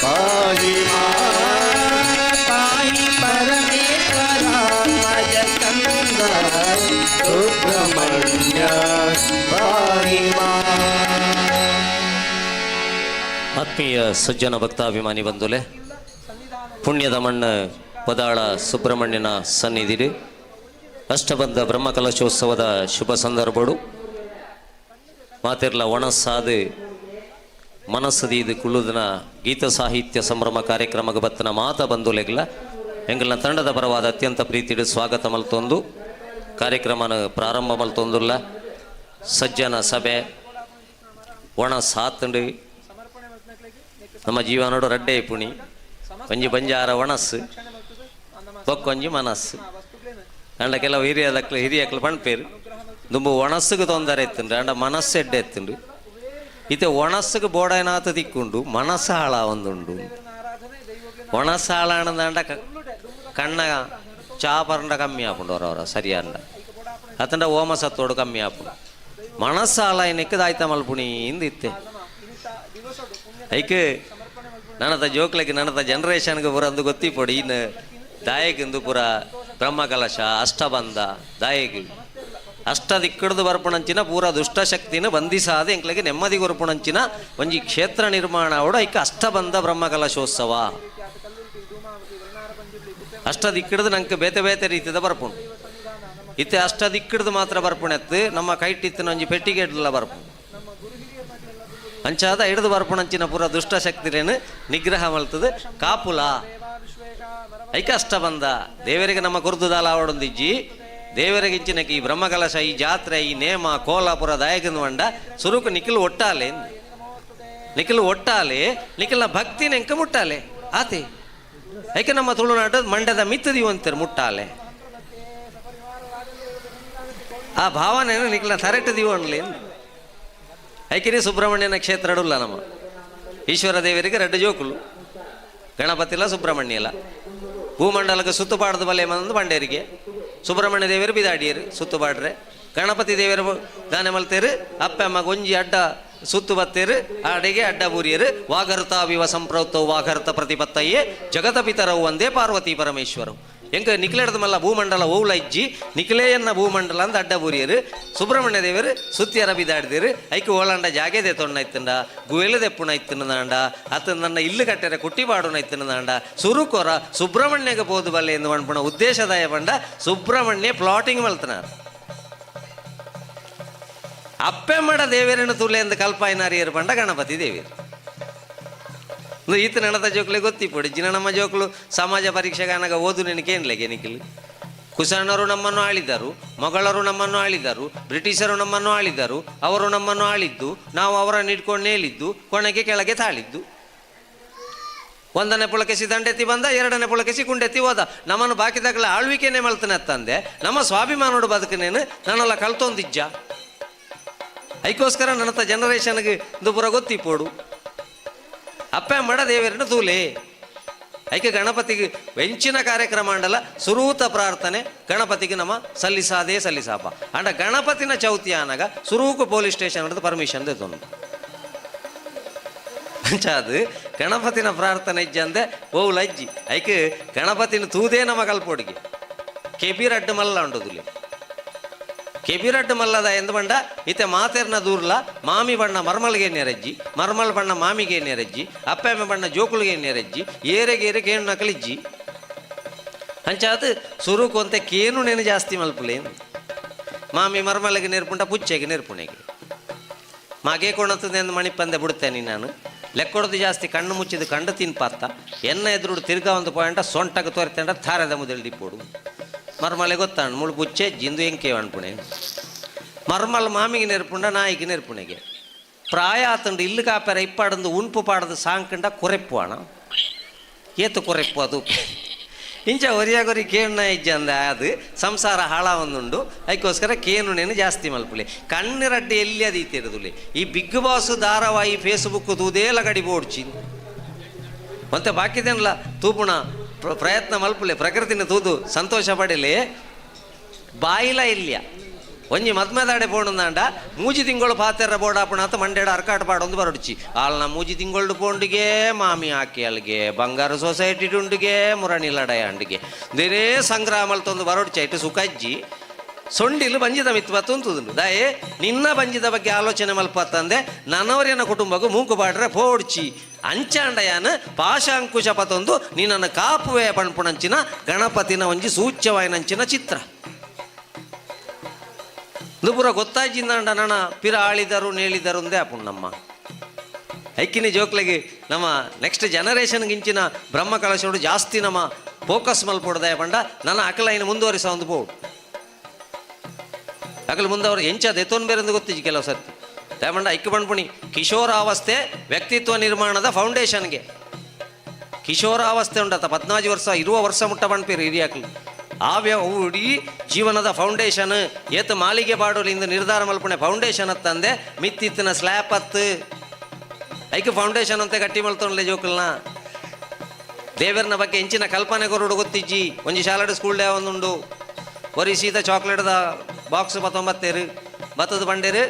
ಪಾಹಿ ಮಾಂ. ಪಾಹಿ ಪರಮೇಶ್ವರಾತ್ಮಜ ಸ್ಕಂದ, ಸುಬ್ರಹ್ಮಣ್ಯ ಪಾಹಿ ಮಾಂ. ಆತ್ಮೀಯ ಸಜ್ಜನ ಭಕ್ತಾಭಿಮಾನಿ ಬಂಧುಲೆ, ಪುಣ್ಯದ ಮಣ್ಣು ಪದಾಳ ಸುಬ್ರಹ್ಮಣ್ಯನ ಸನ್ನಿಧಿರಿ ಅಷ್ಟಬಂಧ ಬ್ರಹ್ಮಕಲಶೋತ್ಸವದ ಶುಭ ಸಂದರ್ಭಡು ಮಾತಿರ್ಲ ಒಣಸಾದು ಮನಸ್ಸದೀದು ಕುಳ್ಳುದನ ಗೀತ ಸಾಹಿತ್ಯ ಸಂಭ್ರಮ ಕಾರ್ಯಕ್ರಮಕ್ಕೆ ಬತ್ತನ ಮಾತ ಬಂಧುಲೆಗ್ಲ ಎಂಗಲ್ನ ತಂಡದ ಪರವಾದ ಅತ್ಯಂತ ಪ್ರೀತಿಡು ಸ್ವಾಗತ ಮಲ್ತೊಂದು ಕಾರ್ಯಕ್ರಮನ ಪ್ರಾರಂಭ ಮಲ್ತೊಂದುಲ್ಲ. ಸಜ್ಜನ ಸಭೆ ಒಣ ಸಾತುಂಡು. ನಮ್ಮ ಜೀವನೋಡು ರಡ್ಡೆ ಪುಣಿ ಒಂಜಿ ಬಂಜಾರ ಒಣಸ್ಸು, ಬೊಕ್ಕೊಂಜಿ ಮನಸ್ಸು. ಅಂಡ ಕೆಲವು ಹಿರಿಯದಕ್ಲು ಹಿರಿಯಕ್ಲು ಪಣ್ಪೇರು, ದುಂಬು ಒಣಸ್ಸುಗೆ ತೊಂದರೆ ಎತ್ತುಂಡು, ಅಂಡ ಮನಸ್ಸು ಎಡ್ಡೆ ಎತ್ತುಂಡು. ಇತ್ತೆ ಒಣಸ್ಸುಗೆ ಬೋಡೈನಾತ ತಿಕ್కుంಡು, ಮನಸ್ಸು ಹಾಳ ಒಂದುಂಡು. ಒಣಸ್ಸು ಹಾಳಾಣದಂಡ ಕಣ್ಣ ಚಾ ಪರಂಡ ಕಮ್ಮಿ ಆಪುಂಡು ಅವರವರ ಸರಿಯಾಂಡ ಅತಂಡ ಓಮ ಸತ್ತೋಡು ಕಮ್ಮಿ ಆಪುಂಡು. ಮನಸ್ಸು ಹಾಳಾಯ್ನಕ್ಕೆ ದಾಯ್ತ ಮಲ್ಪುಣಿ ಇಂದ ಇತ್ತೆ. ಐಕ್ ನನದ ಜೋಕ್ಲಕ್ಕೆ ನನದ ಜನರೇಷನ್ಗೆ ಪೂರ ಅಂದು ಗೊತ್ತಿಪೊಡಿ. ಇನ್ನು ದಾಯಕ್ ಪೂರ ಬ್ರಹ್ಮಕಲಶ ಅಷ್ಟಬಂಧ ದಾಯಕ್ ಅಷ್ಟ ದಿಕ್ಕಡ್ದು ಬರ್ಪುಣಂಚಿನ ಪೂರ ದುಷ್ಟಶಕ್ತಿನ ಬಂಧಿಸಾದ ಎಂಕ್ಲೆಗೆ ನೆಮ್ಮದಿ ಕೊರ್ಪುಣಂಚಿನ ಒಂಜಿ ಕ್ಷೇತ್ರ ನಿರ್ಮಾಣ ಅವಡ. ಐಕ್ ಅಷ್ಟಬಂಧ ಬ್ರಹ್ಮಕಲಶೋತ್ಸವ. ಅಷ್ಟ ದಿಕ್ಕಡ್ದು ನಂಗೆ ಬೇತೆ ಬೇತೆ ರೀತಿದ ಬರ್ಪುಣು. ಇತ್ತೆ ಅಷ್ಟ ದಿಕ್ಕಡ್ದು ಮಾತ್ರ ಬರ್ಪುಣೆತ್ತು ನಮ್ಮ ಕೈಟಿತ್ತಿನ ಒಂಜಿ ಪೆಟ್ಟಿಗೆ ಇಡ್ಲ ಬರ್ಪುಣು. ಅಂಚಾದ ಹಿಡಿದು ಬರ್ಪುಣಂಚಿನ ಪೂರ ದುಷ್ಟಶಕ್ತಿಲೇನು ನಿಗ್ರಹ ಮಲ್ತದೆ ಕಾಪುಲ. ಐಕ ಅಷ್ಟ ಬಂದ ದೇವರಿಗೆ ನಮ್ಮ ಕುರ್ದುದಾಲ ಅವಡೊಂದಿಜ್ಜಿ. ದೇವರಿಗೆ ಇಂಚಿನಕ್ಕೆ ಈ ಬ್ರಹ್ಮಕಲಶ, ಈ ಜಾತ್ರೆ, ಈ ನೇಮ ಕೋಲಾಪುರ ದಾಯಕನ ವಂಡ ಸುರುಕು ನಿಖಿಲ್ ಒಟ್ಟಾಲೆ, ನಿಖಿಲ್ ಒಟ್ಟಾಲೆ, ನಿಖಿಲ್ನ ಭಕ್ತಿ ನೆಂಕ ಮುಟ್ಟಾಲೆ ಆತಿ. ಐಕೆ ನಮ್ಮ ತುಳುನಾಡು ಮಂಡ್ಯದ ಮಿತ್ತದೀವಂತಾರೆ ಮುಟ್ಟಾಲೆ. ಆ ಭಾವನೆ ನಿಖಿಲ್ನ ತರೆಟ್ಟು ದೀವನ್ಲಿ. ಐಕಿರಿ ಸುಬ್ರಹ್ಮಣ್ಯನ ಕ್ಷೇತ್ರ ಅಡುಲ್ಲ. ನಮ್ಮ ಈಶ್ವರ ದೇವರಿಗೆ ರೆಡ್ಡು ಜೋಕುಲು, ಗಣಪತಿಲ್ಲ ಸುಬ್ರಹ್ಮಣ್ಯ ಇಲ್ಲ. ಭೂಮಂಡಲಕ್ಕೆ ಸುತ್ತುಪಾಡದ ಬಲೆ ಬಂದು ಬಂಡೇರಿಗೆ ಸುಬ್ರಹ್ಮಣ್ಯ ದೇವರು ಬಿದಾಡಿಯರು ಸುತ್ತುಪಾಡ್ರೆ. ಗಣಪತಿ ದೇವರು ದಾನೆ ಮಲ್ತೇರು, ಅಪ್ಪ ಅಮ್ಮ ಗೊಂಜಿ ಅಡ್ಡ ಸುತ್ತು ಬತ್ತೇರು, ಅಡಿಗೆ ಅಡ್ಡ ಬೂರಿಯರು. ವಾಗರ್ತಾವಿವ ಸಂಪ್ರೌತೌ ವಾಗರ್ತ ಪ್ರತಿಪತ್ತಯ್ಯೇ ಜಗತ ಪಿತರವು ಒಂದೇ ಪಾರ್ವತಿ ಪರಮೇಶ್ವರವು. ಎಂಕ ನಿಖಿಲೆಡ್ದ ಮಲ್ಲ ಭೂಮಂಡಲ ಓವುಲ ಇಜ್ಜಿ, ನಿಖಿಲೇಯನ್ನ ಭೂಮಂಡಲ ಅಂದ ಅಡ್ಡ ಬೂರಿಯರು. ಸುಬ್ರಹ್ಮಣ್ಯ ದೇವರು ಸುತ್ತಿಯರ ಬಿದಾಡ್ದಿರು. ಐಕ್ ಓಲಾಂಡ ಜಾಗೆದೆ ತೊಣ್ಣ ಇತ್ತಂಡ, ಗುವೆಲು ದೆಪ್ಪುಣ ಇತ್ತಂಡ, ಅತ ನನ್ನ ಇಲ್ಲು ಕಟ್ಟೆರೆ ಕುಟ್ಟಿ ಪಾಡುನ ಇತ್ತಂಡ. ಸುರುಕೊರ ಸುಬ್ರಹ್ಮಣ್ಯಗೆ ಪೋದು ಬಲ್ಲೆ ಎಂದು ಪಣ್ಪುಣ ಉದ್ದೇಶದಾಯ ಪಂಡ ಸುಬ್ರಹ್ಮಣ್ಯ ಪ್ಲಾಟಿಂಗ್ ಮಲ್ತನಾರ್. ಅಪ್ಪೆಮ್ಮಡ ದೇವರನ್ನು ತುಲೆ ಎಂದು ಕಲ್ಪಾಯಿನಾರಿಯರು ಪಂಡ ಗಣಪತಿ ದೇವಿಯರು. ಈತ ನಣದ ಜೋಕ್ಲೆ ಗೊತ್ತಿಪ್ಪಡು ಜಿನ. ನಮ್ಮ ಜೋಕ್ಲು ಸಮಾಜ ಪರೀಕ್ಷೆಗೆ ಓದು ನಿನಕೇನ್ಲೆಗೆ ನಿಖಿಲ್. ಕುಸಣ್ಣರು ನಮ್ಮನ್ನು ಆಳಿದರು, ಮೊಘಲರು ನಮ್ಮನ್ನು ಆಳಿದರು, ಬ್ರಿಟಿಷರು ನಮ್ಮನ್ನು ಆಳಿದರು. ಅವರು ನಮ್ಮನ್ನು ಆಳಿದ್ದು, ನಾವು ಅವರನ್ನು ಇಟ್ಕೊಂಡು ನೇಲಿದ್ದು, ಕೊನೆಗೆ ಕೆಳಗೆ ತಾಳಿದ್ದು. ಒಂದನೇ ಪುಳಕೆಸಿ ದಂಡೆತ್ತಿ ಬಂದ, ಎರಡನೇ ಪುಳಕೆಸಿ ಕುಂಡೆತ್ತಿ ಹೋದ. ನಮ್ಮನ್ನು ಬಾಕಿದಾಗಲ ಆಳ್ವಿಕೆನೆ ಮಲ್ತನೆ ತಂದೆ. ನಮ್ಮ ಸ್ವಾಭಿಮಾನೋಡು ಬದುಕನೇನು ನಾನೆಲ್ಲ ಕಲ್ತೊಂದಿಜ್ಜ. ಐಕೋಸ್ಕರ ನನ್ನ ಜನರೇಷನ್ಗೆ ದುಪುರ ಗೊತ್ತಿಪ್ಪೋಡು. ಅಪ್ಪ ಮಡ ದೇವರನ್ನು ತೂಲೆ. ಐಕೆ ಗಣಪತಿಗೆ ವೆಂಚಿನ ಕಾರ್ಯಕ್ರಮ ಅಂಡಲ ಸುರೂತ ಪ್ರಾರ್ಥನೆ ಗಣಪತಿಗೆ ನಮ್ಮ ಸಲ್ಲಿಸಾದೇ ಸಲ್ಲಿಸಾಪ. ಅಂಡ ಗಣಪತಿನ ಚೌತಿ ಆನಗ ಸುರೂಕು police station permission ದೇತೊಂದು. ಅಂಚಾದು ಗಣಪತಿನ ಪ್ರಾರ್ಥನೆ ಇಜ್ಜಂದೆ ಓ ಲಜ್ಜಿ. ಐಕ್ ಗಣಪತಿನ ತೂದೇ ನಮ್ಮ ಕಲ್ಪೊಡಿಗೆ ಕೆಬಿರಡ್ಡು ಮಲ್ಲ ಉಂಡುದುಲೆ. ಕೆಬಿರಡ್ಡು ಮಲ್ಲದ ಎಂದು ಬಂಡ ಇತ್ತೆ ಮಾತೆರ್ನ ದೂರ್ಲ ಮಾಮಿ ಬಣ್ಣ ಮರ್ಮಲ್ಗೆ ನೆರಜ್ಜಿ, ಮರ್ಮಲ್ ಬಣ್ಣ ಮಾಮಿಗೆ ನೆರಜ್ಜಿ, ಅಪ್ಪೆಮ್ಮ ಬಣ್ಣ ಜೋಕುಳಿಗೆ ನೆರಜ್ಜಿ, ಏರೆಗೇರೆ ಕೇನು ನಕಲಿಜ್ಜಿ. ಅಂಚಾದ ಸುರುಕು ಅಂತ ಕೇನು ನೇನು ಜಾಸ್ತಿ ಮಲ್ಪುಲೇನು. ಮಾಮಿ ಮರ್ಮಲಿಗೆ ನೆರ್ಪುಂಟ, ಪುಚ್ಚೆಗೆ ನೆರ್ಪುಣೆಗೆ. ಮಗೆ ಕೊಣತದೆ ಮಣಿಪಂದೆ ಬಿಡ್ತೇನೆ ನಾನು. ಲೆಕ್ಕೊಡದು ಜಾಸ್ತಿ ಕಣ್ಣು ಮುಚ್ಚಿದ ಕಂಡು ತಿನ್ಪಾತ್ತ ಎನ್ನ ಎದುರುಡು ತಿರ್ಗಾ ಒಂದು ಪಾಯಿಂಟ ಸೊಂಟಕ್ಕೆ ತೋರಿತಂಡ ಥಾರದ ಮುದಲು ದಿಪ್ಪೋಡು. ಮರ್ಮಲೆ ಗೊತ್ತಾಣ್ ಮುಳು ಬುಚ್ಚೆ ಜಿಂದು ಎಂಕೆ ಅನ್ಪುಣೆ. ಮರ್ಮಲ್ ಮಾಮಿಗೆ ನೆರ್ಪುಂಡ ನಾಯಿಗೆ ನೆರ್ಪುಣೆಗೆ ಪ್ರಾಯ ಆತಂಡು ಇಲ್ಲು ಕಾಪೆರ ಇಪ್ಪಾಡಂದು ಉಣ್ಪು ಪಾಡದು ಸಾಂಕಂಡ ಕೊರೆಪ್ಪು ಅಣ ಏತು ಕೊರೆಪ್ಪು ಅದು ಇಂಚ ಒರಿಯಾಗೊರಿ ಕೇಣ್ಣ ಇಜ್ಜಂದ ಅದು ಸಂಸಾರ ಹಾಳಾವೊಂದುಂಡು. ಅದಕ್ಕೋಸ್ಕರ ಕೇನುನೇನು ಜಾಸ್ತಿ ಮಲ್ಪುಲೆ ಕಣ್ಣು ರಡ್ಡೆ ಎಲ್ಲಿ ಅದು ಇತ್ತಿರದುಲೆ. ಈ ಬಿಗ್ ಬಾಸ್ ಧಾರಾವಾಹಿ ಫೇಸ್ಬುಕ್ ತೂದೇ ಲಗಡಿ ಬೋಡ್ಚಿ ಮತ್ತೆ ಬಾಕಿದೇನಲ್ಲ ತೂಪುಣ ಪ್ರಯತ್ನ ಮಲ್ಪುಲೆ ಪ್ರಕೃತಿನ ತೂದು ಸಂತೋಷ ಪಡಲಿ ಬಾಯಿಲ ಇಲ್ಲಿಯ ಒಂಜಿ ಮದ್ಮೆದಾಡೆ ಪೋಣಂದಾಂಡ ಮೂಜಿ ತಿಂಗಳು ಪಾತೆರ ಬೋಡಾಪಣ ಅಂತ ಮಂಡ್ಯಡ ಅರ್ಕಾಟ ಪಾಡೊಂದು ಬರಡ್ಚಿ ಆಲ್ನ ಮೂಜಿ ತಿಂಗಳು ಪೋಂಡಿಗೆ ಮಾಮಿ ಆಕಿ ಅಲ್ಗೆ ಬಂಗಾರ ಸೊಸೈಟಿ ಉಂಡಿಗೆ ಮುರಣಿ ಲಡಾಯ ಅಂಡಿಗೆ ದೇನೇ ಸಂಗ್ರಾಮಲ್ ತೊಂದು ಬರಡ್ಚಿ ಐಟು ಸುಖಜ್ಜಿ ಸೊಂಡಿಲು ಬಂಜಿದ ಮಿತ್ತು ಬತ್ತುಂತುದುಂಡು. ದಾಯೆ ನಿನ್ನ ಬಂಜಿದ ಬಗ್ಗೆ ಆಲೋಚನೆ ಮಲ್ಪತ್ತಂದೆ ನನವರಿನ ಕುಟುಂಬಕ್ಕೂ ಮೂಕು ಬಾಡ್ರೆ ಪೋಡ್ಚಿ ಅಂಚಾಂಡಯಾನ ಪಾಶಾಂಕುಶ ಪತೊಂದು ನಿನ್ನನ್ನು ಕಾಪುವೆ ಪಣ್ಪುಣಂಚಿನ ಗಣಪತಿನ ಒಂಜಿ ಸೂಚ್ಯವಾಯಿನಂಚಿನ ಚಿತ್ರ ನುಪುರ ಗೊತ್ತಾಜಿಂದಾಂಡ ನಣ ಪಿರ ಆಳಿದರು ನೇಳಿದರು ಅಂದೇ ನಮ್ಮ ಐಕಿನಿ ಜೋಕ್ಲೆಗೆ ನಮ್ಮ ನೆಕ್ಸ್ಟ್ ಜನರೇಷನ್ಗಿಂಚಿನ ಬ್ರಹ್ಮ ಕಲಶೋಡು ಜಾಸ್ತಿ ನಮ್ಮ ಫೋಕಸ್ ಮಲ್ಪೊಡ್ದೆ ಪಂಡ ನನ್ನ ಅಕಲೈನ ಮುಂದುವರಿಸ ಒಂದು ಪೋಡು ಅಕಲ್ ಮುಂದೆ ಅವರು ಎಂಚ ದೆತ್ತೋನ್ ಬೇರೆಂದು ಗೊತ್ತಿಜ್ಜಿ ಕೆಲವು ಸರ್ತಿ. ದಯಮಂಡ ಐಕ್ಯ ಪಣ್ಪುಣಿ ಕಿಶೋರಾವಸ್ಥೆ ವ್ಯಕ್ತಿತ್ವ ನಿರ್ಮಾಣದ ಫೌಂಡೇಶನ್ಗೆ ಕಿಶೋರಾವಸ್ಥೆ ಉಂಡತ 14 ವರ್ಷ ಇರುವ ವರ್ಷ ಮುಟ್ಟ ಪಣ್ಪೇರು ಹಿರಿಯಾಕ್ಲು ಆ ಇಡೀ ಜೀವನದ ಫೌಂಡೇಶನ್ ಏತ ಮಾಲಿಗೆ ಬಾಡೋಲಿಂದ ನಿರ್ಧಾರ ಮಲ್ಪಣೆ ಫೌಂಡೇಶನ್ ಅತ್ತಂದೆ ಮಿತ್ತಿತ್ತಿನ ಸ್ಲ್ಯಾಪ್ ಅತ್ತು ಐಕೆ ಫೌಂಡೇಶನ್ ಅಂತ ಗಟ್ಟಿ ಮಲ್ತೊಂಡ್ಲೆ ಜೋಕಲ್ನ ದೇವರನ ಬಗ್ಗೆ ಎಂಚಿನ ಕಲ್ಪನೆ ಕೊರಡು ಗೊತ್ತಿಜ್ಜಿ. ಒಂಜಿ ಶಾಲಾಡು ಸ್ಕೂಲ್ ಡೇ ಒಂದುಂಡು ಒರಿ ಸೀದ ಚಾಕ್ಲೇಟ್ದ ಬಾಕ್ಸ್ ಬತ್ತೊಂಬತ್ತೇರು ಬತ್ತದ ಬಂಡೇರು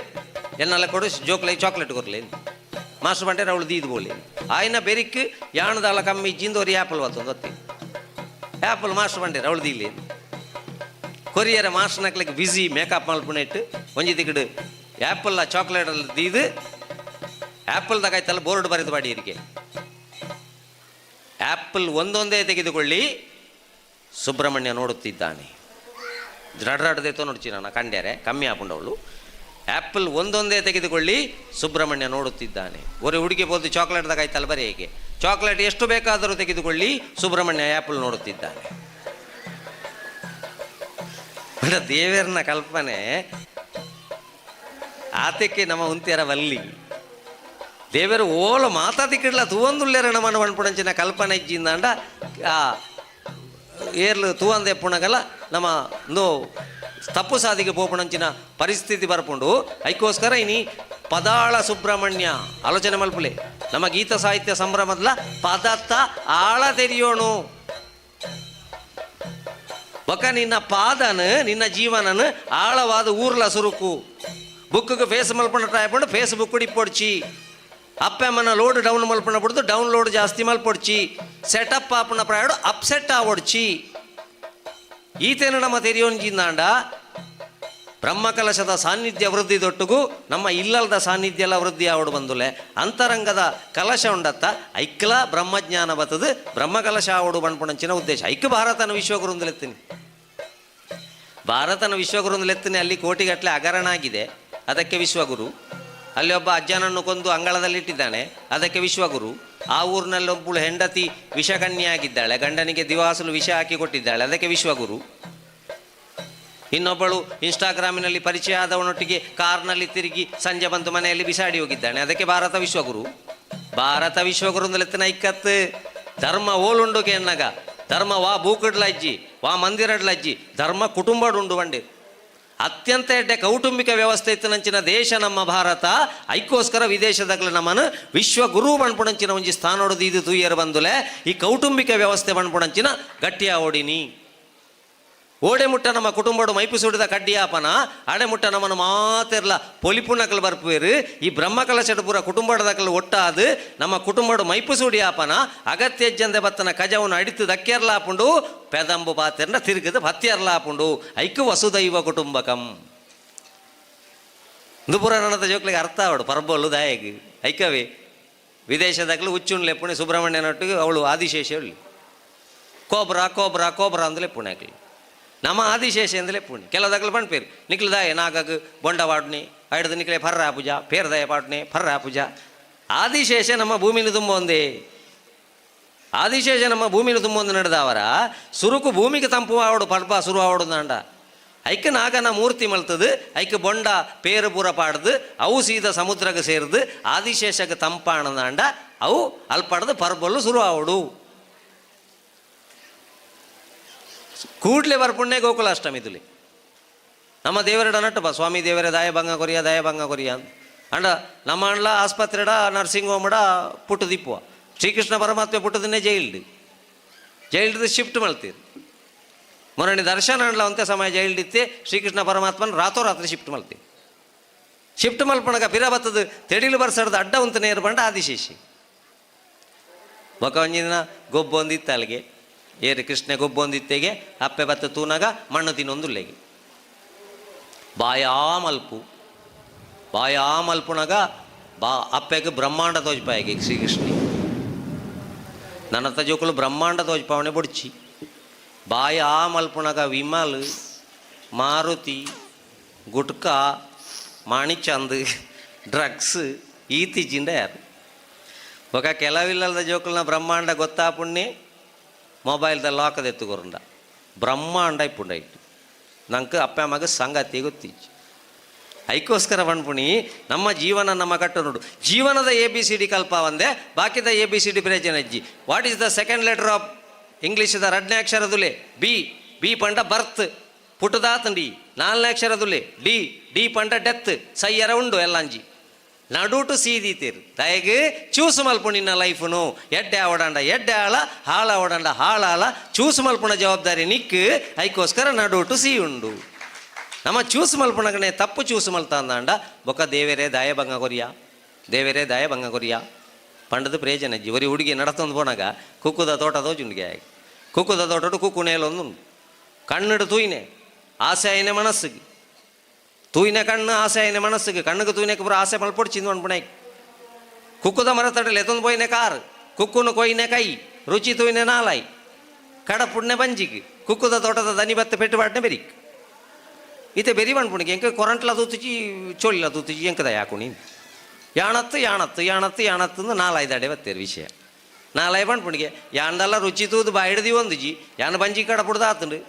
ಎನ್ನೆಲ್ಲ ಕೊಡು ಜೋಕ್ಲೈ ಚಾಕ್ಲೇಟ್ ಕೊರ್ಲಿ ಮಾಸ್ಟರ್ ಬಂಡೇರು ಅವಳು ದೀದ್ ಬೋಲಿ ಆಯ್ನ ಬೆರಿಕ್ ಯಾಣದಾಲ ಕಮ್ಮಿ ಇಜ್ಜಿಂದ ಒರಿ ಆ್ಯಪಲ್ ಬತ್ತೊಂದು ಆ್ಯಪಲ್ ಮಾಸ್ಟರ್ ಬಂಡೇರು ಅವಳು ದೀಲಿ ಕೊರಿಯರ ಮಾಸ್ಟರ್ ನಕ್ಲಿಕ್ಕೆ ಬಿಸಿ ಮೇಕಪ್ ಮಲ್ಪುನೆಟ್ಟು ಒಂಜಿ ತಿಕ್ಕಡು ಆ್ಯಪಲ್ ಚಾಕ್ಲೇಟ್ ಅಲ್ಲಿ ದೀದು ಆ್ಯಪಲ್ ತಗಾಯ್ತಲ್ಲ ಬೋರ್ಡ್ ಬರೆದು ಬಾಡಿ ಇರಿಕೆ ಆ್ಯಪಲ್ ಒಂದೊಂದೇ ತೆಗೆದುಕೊಳ್ಳಿ ಸುಬ್ರಹ್ಮಣ್ಯ ನೋಡುತ್ತಿದ್ದಾನೆ ದ್ರಡ್ರಾಡದೆ ನೋಡ್ಚಿ ನಾನು ಕಂಡ್ಯಾರೆ ಕಮ್ಮಿ ಆಪುಂಡವಳು ಆ್ಯಪಲ್ ಒಂದೊಂದೇ ತೆಗೆದುಕೊಳ್ಳಿ ಸುಬ್ರಹ್ಮಣ್ಯ ನೋಡುತ್ತಿದ್ದಾನೆ. ಒರೆ ಹುಡುಗಿ ಬೋದು ಚಾಕ್ಲೇಟ್ ತಗಾಯ್ತಲ್ಲ ಬರೀ ಹೇಗೆ ಚಾಕ್ಲೇಟ್ ಎಷ್ಟು ಬೇಕಾದರೂ ತೆಗೆದುಕೊಳ್ಳಿ ಸುಬ್ರಹ್ಮಣ್ಯ ಆ್ಯಪಲ್ ನೋಡುತ್ತಿದ್ದಾನೆ. ಬಡ ದೇವರನ್ನ ಕಲ್ಪನೆ ಆತಕ್ಕೆ ನಮ್ಮ ಉಂತಿಯರ ವಲ್ಲಿ ದೇವರು ಓಲ ಮಾತಾದಿಕ್ಕಿಡ್ಲ ತೂವಂದುಲ್ಲೇರ ನಮ್ಮನ್ನು ಪಣ್ಪುಣಂಚಿನ ಕಲ್ಪನೆ ಇಜ್ಜಿಂದಾಂಡ ಆ ಏರ್ಲು ತೂವಂದೆ ಪುಣಗಲ ನಮ್ಮ ನೋ ತಪ್ಪು ಸಾದಿಗೆ ಪೋಪುಣಂಚಿನ ಪರಿಸ್ಥಿತಿ ಬರ್ಪುಂಡು. ಐಕೋಸ್ಕರ ಇನಿ ಪದಾಳ ಸುಬ್ರಹ್ಮಣ್ಯ ಆಲೋಚನೆ ಮಲ್ಪುಲೆ ನಮ್ಮ ಗೀತ ಸಾಹಿತ್ಯ ಸಂಭ್ರಮದಲ್ಲ ಪದತ್ತ ಆಳ ತೆರಿಯೋಣು ಬೊಕ ನಿನ್ನ ಪಾದನ ನಿನ್ನ ಜೀವನನ ಆಳವಾದ ಊರ್ಲ ಸುರುಕು ಬುಕ್ಗೆ ಫೇಸ್ ಮಲ್ಪಂಡ ಟ್ರೈ ಫೇಸ್ಬುಕ್ ಇಪ್ಪೊಡ್ಚಿ ಅಪ್ಪಮ್ಮನ ಲೋಡ್ ಡೌನ್ ಮಲ್ಪಂಡ ಬಿಡ್ದು ಡೌನ್ಲೋಡ್ ಜಾಸ್ತಿ ಮಲ್ಪೊಡ್ಚಿ ಸೆಟಪ್ ಆಪುನ ಪ್ರಾಯಡು ಅಪ್ಸೆಟ್ ಆವೊಡ್ಚಿ ಈತೇನು ನಮ್ಮ ತೆರಿಯೋಂಜಿಂದಾಂಡ ಬ್ರಹ್ಮಕಲಶದ ಸಾನ್ನಿಧ್ಯ ವೃದ್ಧಿ ದೊಟ್ಟುಗು ನಮ್ಮ ಇಲ್ಲಲ್ದ ಸಾನ್ನಿಧ್ಯ ಎಲ್ಲ ವೃದ್ಧಿ ಆವಡು ಬಂದುಲೆ ಅಂತರಂಗದ ಕಲಶ ಉಂಡತ್ತ ಐಕ್ಲ ಬ್ರಹ್ಮಜ್ಞಾನ ಬತ್ತದು ಬ್ರಹ್ಮಕಲಶ ಆವಡು ಬಣ್ಪುಣಂಚಿನ ಉದ್ದೇಶ. ಐಕ್ಯ ಭಾರತನ ವಿಶ್ವಗುರುಂದಲೆತ್ತೀನಿ ಭಾರತನ ವಿಶ್ವಗುರುಂದಲೆತ್ತೀನಿ ಅಲ್ಲಿ ಕೋಟಿಗಟ್ಟಲೆ ಹಗರಣ ಆಗಿದೆ ಅದಕ್ಕೆ ವಿಶ್ವಗುರು. ಅಲ್ಲಿ ಒಬ್ಬ ಅಜ್ಜನನ್ನು ಕೊಂದು ಅಂಗಳದಲ್ಲಿಟ್ಟಿದ್ದಾನೆ ಅದಕ್ಕೆ ವಿಶ್ವಗುರು. ಆ ಊರಿನಲ್ಲಿ ಒಬ್ಬಳು ಹೆಂಡತಿ ವಿಷಕನ್ಯಾಗಿದ್ದಾಳೆ ಗಂಡನಿಗೆ ದಿವಾಸಲು ವಿಷ ಹಾಕಿ ಕೊಟ್ಟಿದ್ದಾಳೆ ಅದಕ್ಕೆ ವಿಶ್ವಗುರು. ಇನ್ನೊಬ್ಬಳು ಇನ್ಸ್ಟಾಗ್ರಾಮಿನಲ್ಲಿ ಪರಿಚಯ ಆದವನೊಟ್ಟಿಗೆ ಕಾರ್ನಲ್ಲಿ ತಿರುಗಿ ಸಂಜೆ ಬಂದು ಮನೆಯಲ್ಲಿ ಬಿಸಾಡಿ ಹೋಗಿದ್ದಾನೆ ಅದಕ್ಕೆ ಭಾರತ ವಿಶ್ವಗುರು. ಭಾರತ ವಿಶ್ವಗುರು ಅಂದಲೆತ್ತನ ಇಕ್ಕತ್ತು ಧರ್ಮ ಓಲುಂಡು ಕೆನ್ನಗ ಧರ್ಮ ವಾ ಬೂಕಡ್ಲಜ್ಜಿ ವಾ ಮಂದಿರಡ್ಲಜ್ಜಿ ಧರ್ಮ ಕುಟುಂಬಡುಂಡು ಬಂಡಿ ಅತ್ಯಂತ ಎಡ್ಡೆ ಕೌಟುಂಬಿಕ ವ್ಯವಸ್ಥೆ ಇತ್ತನಂಚಿನ ದೇಶ ನಮ್ಮ ಭಾರತ. ಐಕೋಸ್ಕರ ವಿದೇಶದಾಗಲ ನಮ್ಮನ್ನು ವಿಶ್ವಗುರು ಬಣ್ಪುಣಂಚಿನ ಒಂಜಿ ಸ್ಥಾನೊಡದು ಇದು ತೂಯರ್ ಬಂದುಲೆ ಈ ಕೌಟುಂಬಿಕ ವ್ಯವಸ್ಥೆ ಬಣ್ಪುಣಂಚಿನ ಗಟ್ಟಿಯ ಓಡಿನಿ ಓಡೆ ಮುಟ್ಟ ನಮ್ಮ ಕುಟುಂಬಡು ಮೈಪು ಸುಡಿದ ಕಡ್ಡಿಯಾಪನ ಅಡೆ ಮುಟ್ಟ ನಮ್ಮನ್ನು ಮಾತಿರ್ಲ ಪೊಲಿಪುನಕಲ್ ಬರ್ಪುವೇರು ಈ ಬ್ರಹ್ಮಕಲಶಡು ಪೂರ ಕುಟುಂಬದಕಲ್ ಒಟ್ಟಾದು ನಮ್ಮ ಕುಟುಂಬಡು ಮೈಪು ಸುಡಿಯಾಪನ ಅಗತ್ಯ ಜಂದೆ ಬತ್ತನ ಕಜವನ್ನು ಅಡಿತು ದಕ್ಕೆರ್ಲಾಪುಂಡು ಪೆದಂಬು ಪಾತೆರ್ನ ತಿರುಗದು ಪತ್ಯರ್ಲಾಪುಂಡು ಐಕು ವಸುದೈವ ಕುಟುಂಬಕಂ ಇಂದು ನನ್ನದ ಜೋಕ್ಲಿಗೆ ಅರ್ಥ ಅವಡು ಪರ್ಬೋಲು ದಾಯಗ್ ಐಕವೇ ವಿದೇಶದಾಗಲೂ ಹುಚ್ಚುಂಡ್ಲೆ ಲೆಪ್ಪುಣೆ ಸುಬ್ರಹ್ಮಣ್ಯನೊಟ್ಟಿಗೆ ಅವಳು ಆದಿಶೇಷ ಹೇಳಿ ಕೋಬ್ರಾ ಕೋಬ್ರಾ ಕೋಬ್ರಾ ಅಂದಲೇ ಪುಣೆ ನಮ್ಮ ಆದಿಶೇಷ ಅಂದಲೇ ಪುಣ್ಯ. ಕೆಲವು ಪಣ್ಪೇರು ನಿಕ್ಲದಾಯ ನಾಗಗ್ ಬೊಂಡ ವಾಡ್ನಿ ಐಡ್ದು ನಿಕ್ಲೆ ಫರ್ರ ಪೂಜಾ ಪೇರ್ದಯ ಪಾಟ್ನೆ ಫರ್ರ ಪೂಜಾ. ಆದಿಶೇಷ ನಮ್ಮ ಭೂಮಿನ ತುಂಬ ಒಂದೇ. ಆದಿಶೇಷ ನಮ್ಮ ಭೂಮಿನ ತುಂಬ ಒಂದು ನಡೆದವರ ಸುರುಕು ಭೂಮಿಗೆ ತಂಪು ಆವಡು ಪರ್ಬ ಸುರು ಆವಡು ನಾಂಡ ಐಕ್ ನಾಗನ ಮೂರ್ತಿ ಮಲ್ತದು, ಐಕ್ ಬೊಂಡ ಪೇರು ಪೂರ ಪಾಡ್ದು ಅವು ಸೀದ ಸಮುದ್ರಕ್ಕೆ ಸೇರ್ದು ಆದಿಶೇಷಕ್ಕೆ ತಂಪಾಣದಾಂಡ ಅವು ಅಲ್ಪಡ್ದು ಪರ್ಬಲ್ಲು ಸುರು ಆವಡು. ಕೂಡ್ಲೆ ಬರ್ಪುಣ್ಣೆ ಗೋಕುಲಾಷ್ಟಮಿ ತುಲಿ ನಮ್ಮ ದೇವರಡ ನಟ್ಟುಪ ಸ್ವಾಮಿ ದೇವರೇ ದಾಯ ಭಂಗ ಕೊರಿಯ ದಯ ಭಂಗ ಕೊರಿಯ ಅಂತ. ಅಂಡ ನಮ್ಮ ಅಂಡ್ಲ ಆಸ್ಪತ್ರೆಡ ನರ್ಸಿಂಗ್ ಹೋಮ್ಡ ಪುಟ್ಟು ದಿಪ್ಪುವ. ಶ್ರೀಕೃಷ್ಣ ಪರಮಾತ್ಮ ಪುಟ್ಟದನ್ನೇ ಜೈಲ್ಡ್ ಜೈಲ್ಡ್ ಶಿಫ್ಟ್ ಮಲ್ತೀರು. ಮೊರಣಿ ದರ್ಶನ ಅಂಡ್ಲ ಒಂತೆ ಸಮಯ ಜೈಲ್ಡಿತ್ತೆ ಶ್ರೀಕೃಷ್ಣ ಪರಮಾತ್ಮನ ರಾತ್ರೋರಾತ್ರಿ ಶಿಫ್ಟ್ ಮಲ್ತೀವಿ. ಶಿಫ್ಟ್ ಮಲ್ಪಣಗ ಪಿರ ಬತ್ತದು ತೆಡಿಲು ಬರ್ಸಡ್ದು ಅಡ್ಡ ಉಂತ ನೇರು ಬಂಡ ಆದಿಶೇಷಿ. ಬೊಕ ಒಂಜಿ ದಿನ ಗೊಬ್ಬು ಒಂದಿತ್ತ ಅಲ್ಲಿಗೆ ಏರು ಕೃಷ್ಣ ಗೊಬ್ಬು ಒಂದಿತ್ತೆಗೆ ಅಪ್ಪೆ ಬತ್ತ ತೂನಾಗ ಮಣ್ಣು ತಿನ್ನೊಂದುಲ್ಲೆಗೆ ಬಾಯಾ ಮಲ್ಪು ಬಾಯಾ ಮಲ್ಪುಣಗ ಬಾ ಅಪ್ಪೆಗೆ ಬ್ರಹ್ಮಾಂಡ ತೋಜ್ಪಾಯಿಗೆ ಶ್ರೀಕೃಷ್ಣ ನನ್ನತ್ತ ಜೋಕುಲು ಬ್ರಹ್ಮಾಂಡ ತೋಜ್ಪಾವಣೆ ಬೊಡ್ಚಿ ಬಾಯಾ ಮಲ್ಪುಣಗ ವಿಮಲ್ ಮಾರುತಿ ಗುಟ್ಕಾ ಮಾಣಿಚಂದ್ ಡ್ರಗ್ಸ್ ಈತಿಜಿಂದ ಯಾರು. ఒక ಕೆಲವಿಲ್ಲದ ಜೋಕುಲ್ನ ಬ್ರಹ್ಮಾಂಡ ಗೊತ್ತಾಪುಣ್ಣೆ ಮೊಬೈಲ್ದ ಲಾಕದ ಎತ್ತುಕೊರುಂಡ ಬ್ರಹ್ಮಾಂಡ ಇಪ್ಪುಂಡ ಇಟ್ಟು ನಂಗೆ ಅಪ್ಪ ಅಮ್ಮಗೆ ಸಂಗತಿ ಗೊತ್ತಿಜ್ಜಿ. ಐಕೋಸ್ಕರ ಪಣ್ಪುಣಿ ನಮ್ಮ ಜೀವನ ನಮ್ಮ ಕಟ್ಟು ನೋಡು. ಜೀವನದ ಎ ಬಿ ಸಿ ಡಿ ಕಲ್ಪ ಒಂದೇ, ಬಾಕಿದ ಎ ಬಿ ಸಿ ಡಿ ಪ್ರಯೋಜನ ಅಜ್ಜಿ. What is the second letter of ಇಂಗ್ಲೀಷದ ರಡ್ನೇ ಅಕ್ಷರದುಲೆ ಬಿ. ಬಿ ಪಂಡ ಬರ್ತ್ ಪುಟ್ಟದಾತಂಡಿ. ನಾಲ್ನೇ ಅಕ್ಷರದುಲೆ ಡಿ. ಡಿ ಪಂಡ ಡೆತ್ ಸೈಯರ ಉಂಡು ಎಲ್ಲಂಜಿ ನಡುಟು ಸೀದೀತೀರು ದಯಗೆ ಚೂಸು ಮಲ್ಪು ನಿನ್ನ ಲೈಫ್ನು. ಎಡ್ಡೆ ಆವಡಂಡ ಎಡ್ಡೆ ಆಳ, ಹಾಳ ಆವಡಂಡ ಹಾಳಾಳ. ಚೂಸು ಮಲ್ಪುಣ ಜವಾಬ್ದಾರಿ ನಿಕ್. ಐಕೋಸ್ಕರ ನಡುಟು ಸಿ ಉಂಡು. ನಮ್ಮ ಚೂಸು ಮಲ್ಪುಣಗನೆ ತಪ್ಪು ಚೂಸು ಮಲ್ತಾಂದಾಂಡ ಬೊಕ ದೇವರೇ ದಾಯ ಭಂಗ ಕೊರಿಯ, ದೇವರೇ ದಾಯ ಭಂಗ ಕೊರಿಯ ಪಂಡದ ಪ್ರಯೋಜನ ಅಜ್ಜಿ. ಒರಿ ಹುಡುಗಿ ನಡತೊಂದು ಪೋನಾಗ ಕುಕ್ಕುದ ತೋಟ ತೋಜುಂಡಿಗೆ ಕುಕ್ಕುದ ತೋಟಡು ಕುಕ್ಕು ನೇಲೊಂದು ಕಣ್ಣಡು ತೂಯಿನೆ ಆಸೆ ಆಯ್ನೆ ಮನಸ್ಸಿಗೆ ತೂಯಿನ ಕಣ್ಣು ಆಸೆ ಆಯ್ನೆ ಮನಸ್ಸಿಗೆ ಕಣ್ಣುಗೆ ತೂಯಿನಕ್ಕೆ ಪೂರ ಆಸೆ ಮಲ್ಪೊಡ್ಚಿಂದು ಅನ್ಪುಣೆ. ಕುಕ್ಕುದ ಮರ ತಡಲೆ ಎತ್ತೊಂದು ಪೋಯಿನೆ ಕಾರ್ ಕುಕ್ಕುನು ಕೊಯ್ನೆ ಕೈ ರುಚಿ ತೂಯಿನೆ ನಾಲಾಯ್ ಕಡ ಪುಣ್ಯ ಬಂಜಿಗೆ ಕುಕ್ಕುದ ತೋಟದ ದನಿ ಬತ್ತ ಪೆಟ್ಟು ಪಾಟ್ನೆ ಬೆರಿಕ್ ಇತ್ತೆ ಬೆರಿ ಪನ್ಪುಣಿಗೆ ಎಂಕ ಕೊರಂಟ್ಲ ತೂತುಚಿ ಚೋಳಿಲ ತೂತುಚಿ ಎಂಕದ ಯಾಕುಣಿ ಯಾಣತ್ತು ಯಾಣತ್ತು ಯಾಣತ್ತು ಯಾಣತ್ತು ನಾಲಾಯ್ದಾಡೆ ಬತ್ತೇರು ವಿಷಯ ನಾಲಾಯ್ ಪನ್ಪುಣಿಗೆ ಯಾಂಡಲ್ಲ ರುಚಿ ತೂದು ಬಾಯಿಡ್ದಿ ಒಂದುಜಿ ಯಾನ ಬಂಜಿ ಕಡಪುಡ್ದು ಆತುಂಡು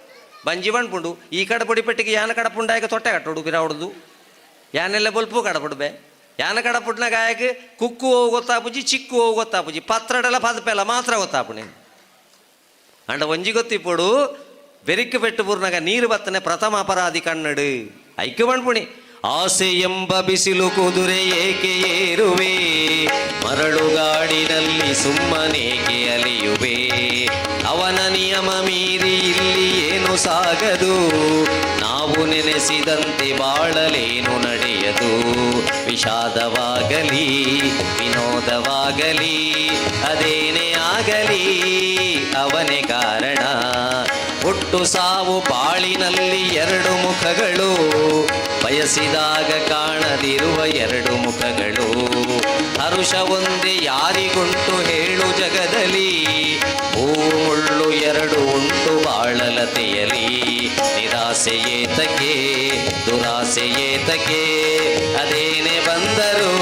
ಬಂಜಿ ಪನ್ಪುಂಡು ಈ ಕಡಪುಡಿ ಪೆಟ್ಟಿಗೆ ಯಾನ ಕಡಪುಂಡಾಯಕ ತೊಟ್ಟೆ ಕಟ್ಟೋಡು ಪಿರ ಹೊಡ್ದು ಯಾನೆಲ್ಲ ಬೊಲ್ಪು ಕಡಪುಡ್ಬೆ ಯಾನ ಕಡಪುಡ್ನ ಗಾಯಕ ಕುಕ್ಕು ಹೋಗು ಗೊತ್ತಾಪುಜಿ ಚಿಕ್ಕು ಹೋಗು ಗೊತ್ತಾಪುಜಿ ಪತ್ರಡೆಲ್ಲ ಪದಪೆಲ್ಲ ಮಾತ್ರ ಗೊತ್ತಾಪುಣಿ. ಅಂಡ ಒಂಜಿ ಗೊತ್ತಿಪ್ಪೊಡು ಬೆರಿಕ್ ಪೆಟ್ಟು ಪೂರ್ಣಗ ನೀರು ಬತ್ತನೆ ಪ್ರಥಮ ಅಪರಾಧಿ ಕನ್ನಡು ಐಕ್ಯ ಪಣ್ಪುಣಿ. ಆಸೆ ಎಂಬ ಬಿಸಿಲು ಕುದುರೆ ಏಕೆ ಏರುವೆ, ಮರಳುಗಾಡಿನಲ್ಲಿ ಸುಮ್ಮನೇಕೆ ಅಲಿಯುವೆ, ಅವನ ನಿಯಮ ಮೀರಿ ಇಲ್ಲಿ ಏನು ಸಾಗದು, ನಾವು ನೆನೆಸಿದಂತೆ ಬಾಳಲೇನು ನಡೆಯದು, ವಿಷಾದವಾಗಲಿ ವಿನೋದವಾಗಲಿ ಅದೇನೇ ಆಗಲಿ ಅವನೇ ಕಾರಣ, ಹುಟ್ಟು ಸಾವು ಬಾಳಿನಲ್ಲಿ ಎರಡು ಮುಖಗಳು, ಬಯಸಿದಾಗ ಕಾಣದಿರುವ ಎರಡು ಮುಖಗಳು, ಹರುಷ ಒಂದೇ ಯಾರಿಗುಂಟು ಹೇಳು ಜಗದಲ್ಲಿ, ಹೂವು ಮುಳ್ಳು ಎರಡು ಉಂಟು ಬಾಳಲತೆಯಲಿ, ನಿರಾಸೆಯೇತಕೆ ದುರಾಸೆಯೇತಕೆ ಅದೇನೇ ಬಂದರೂ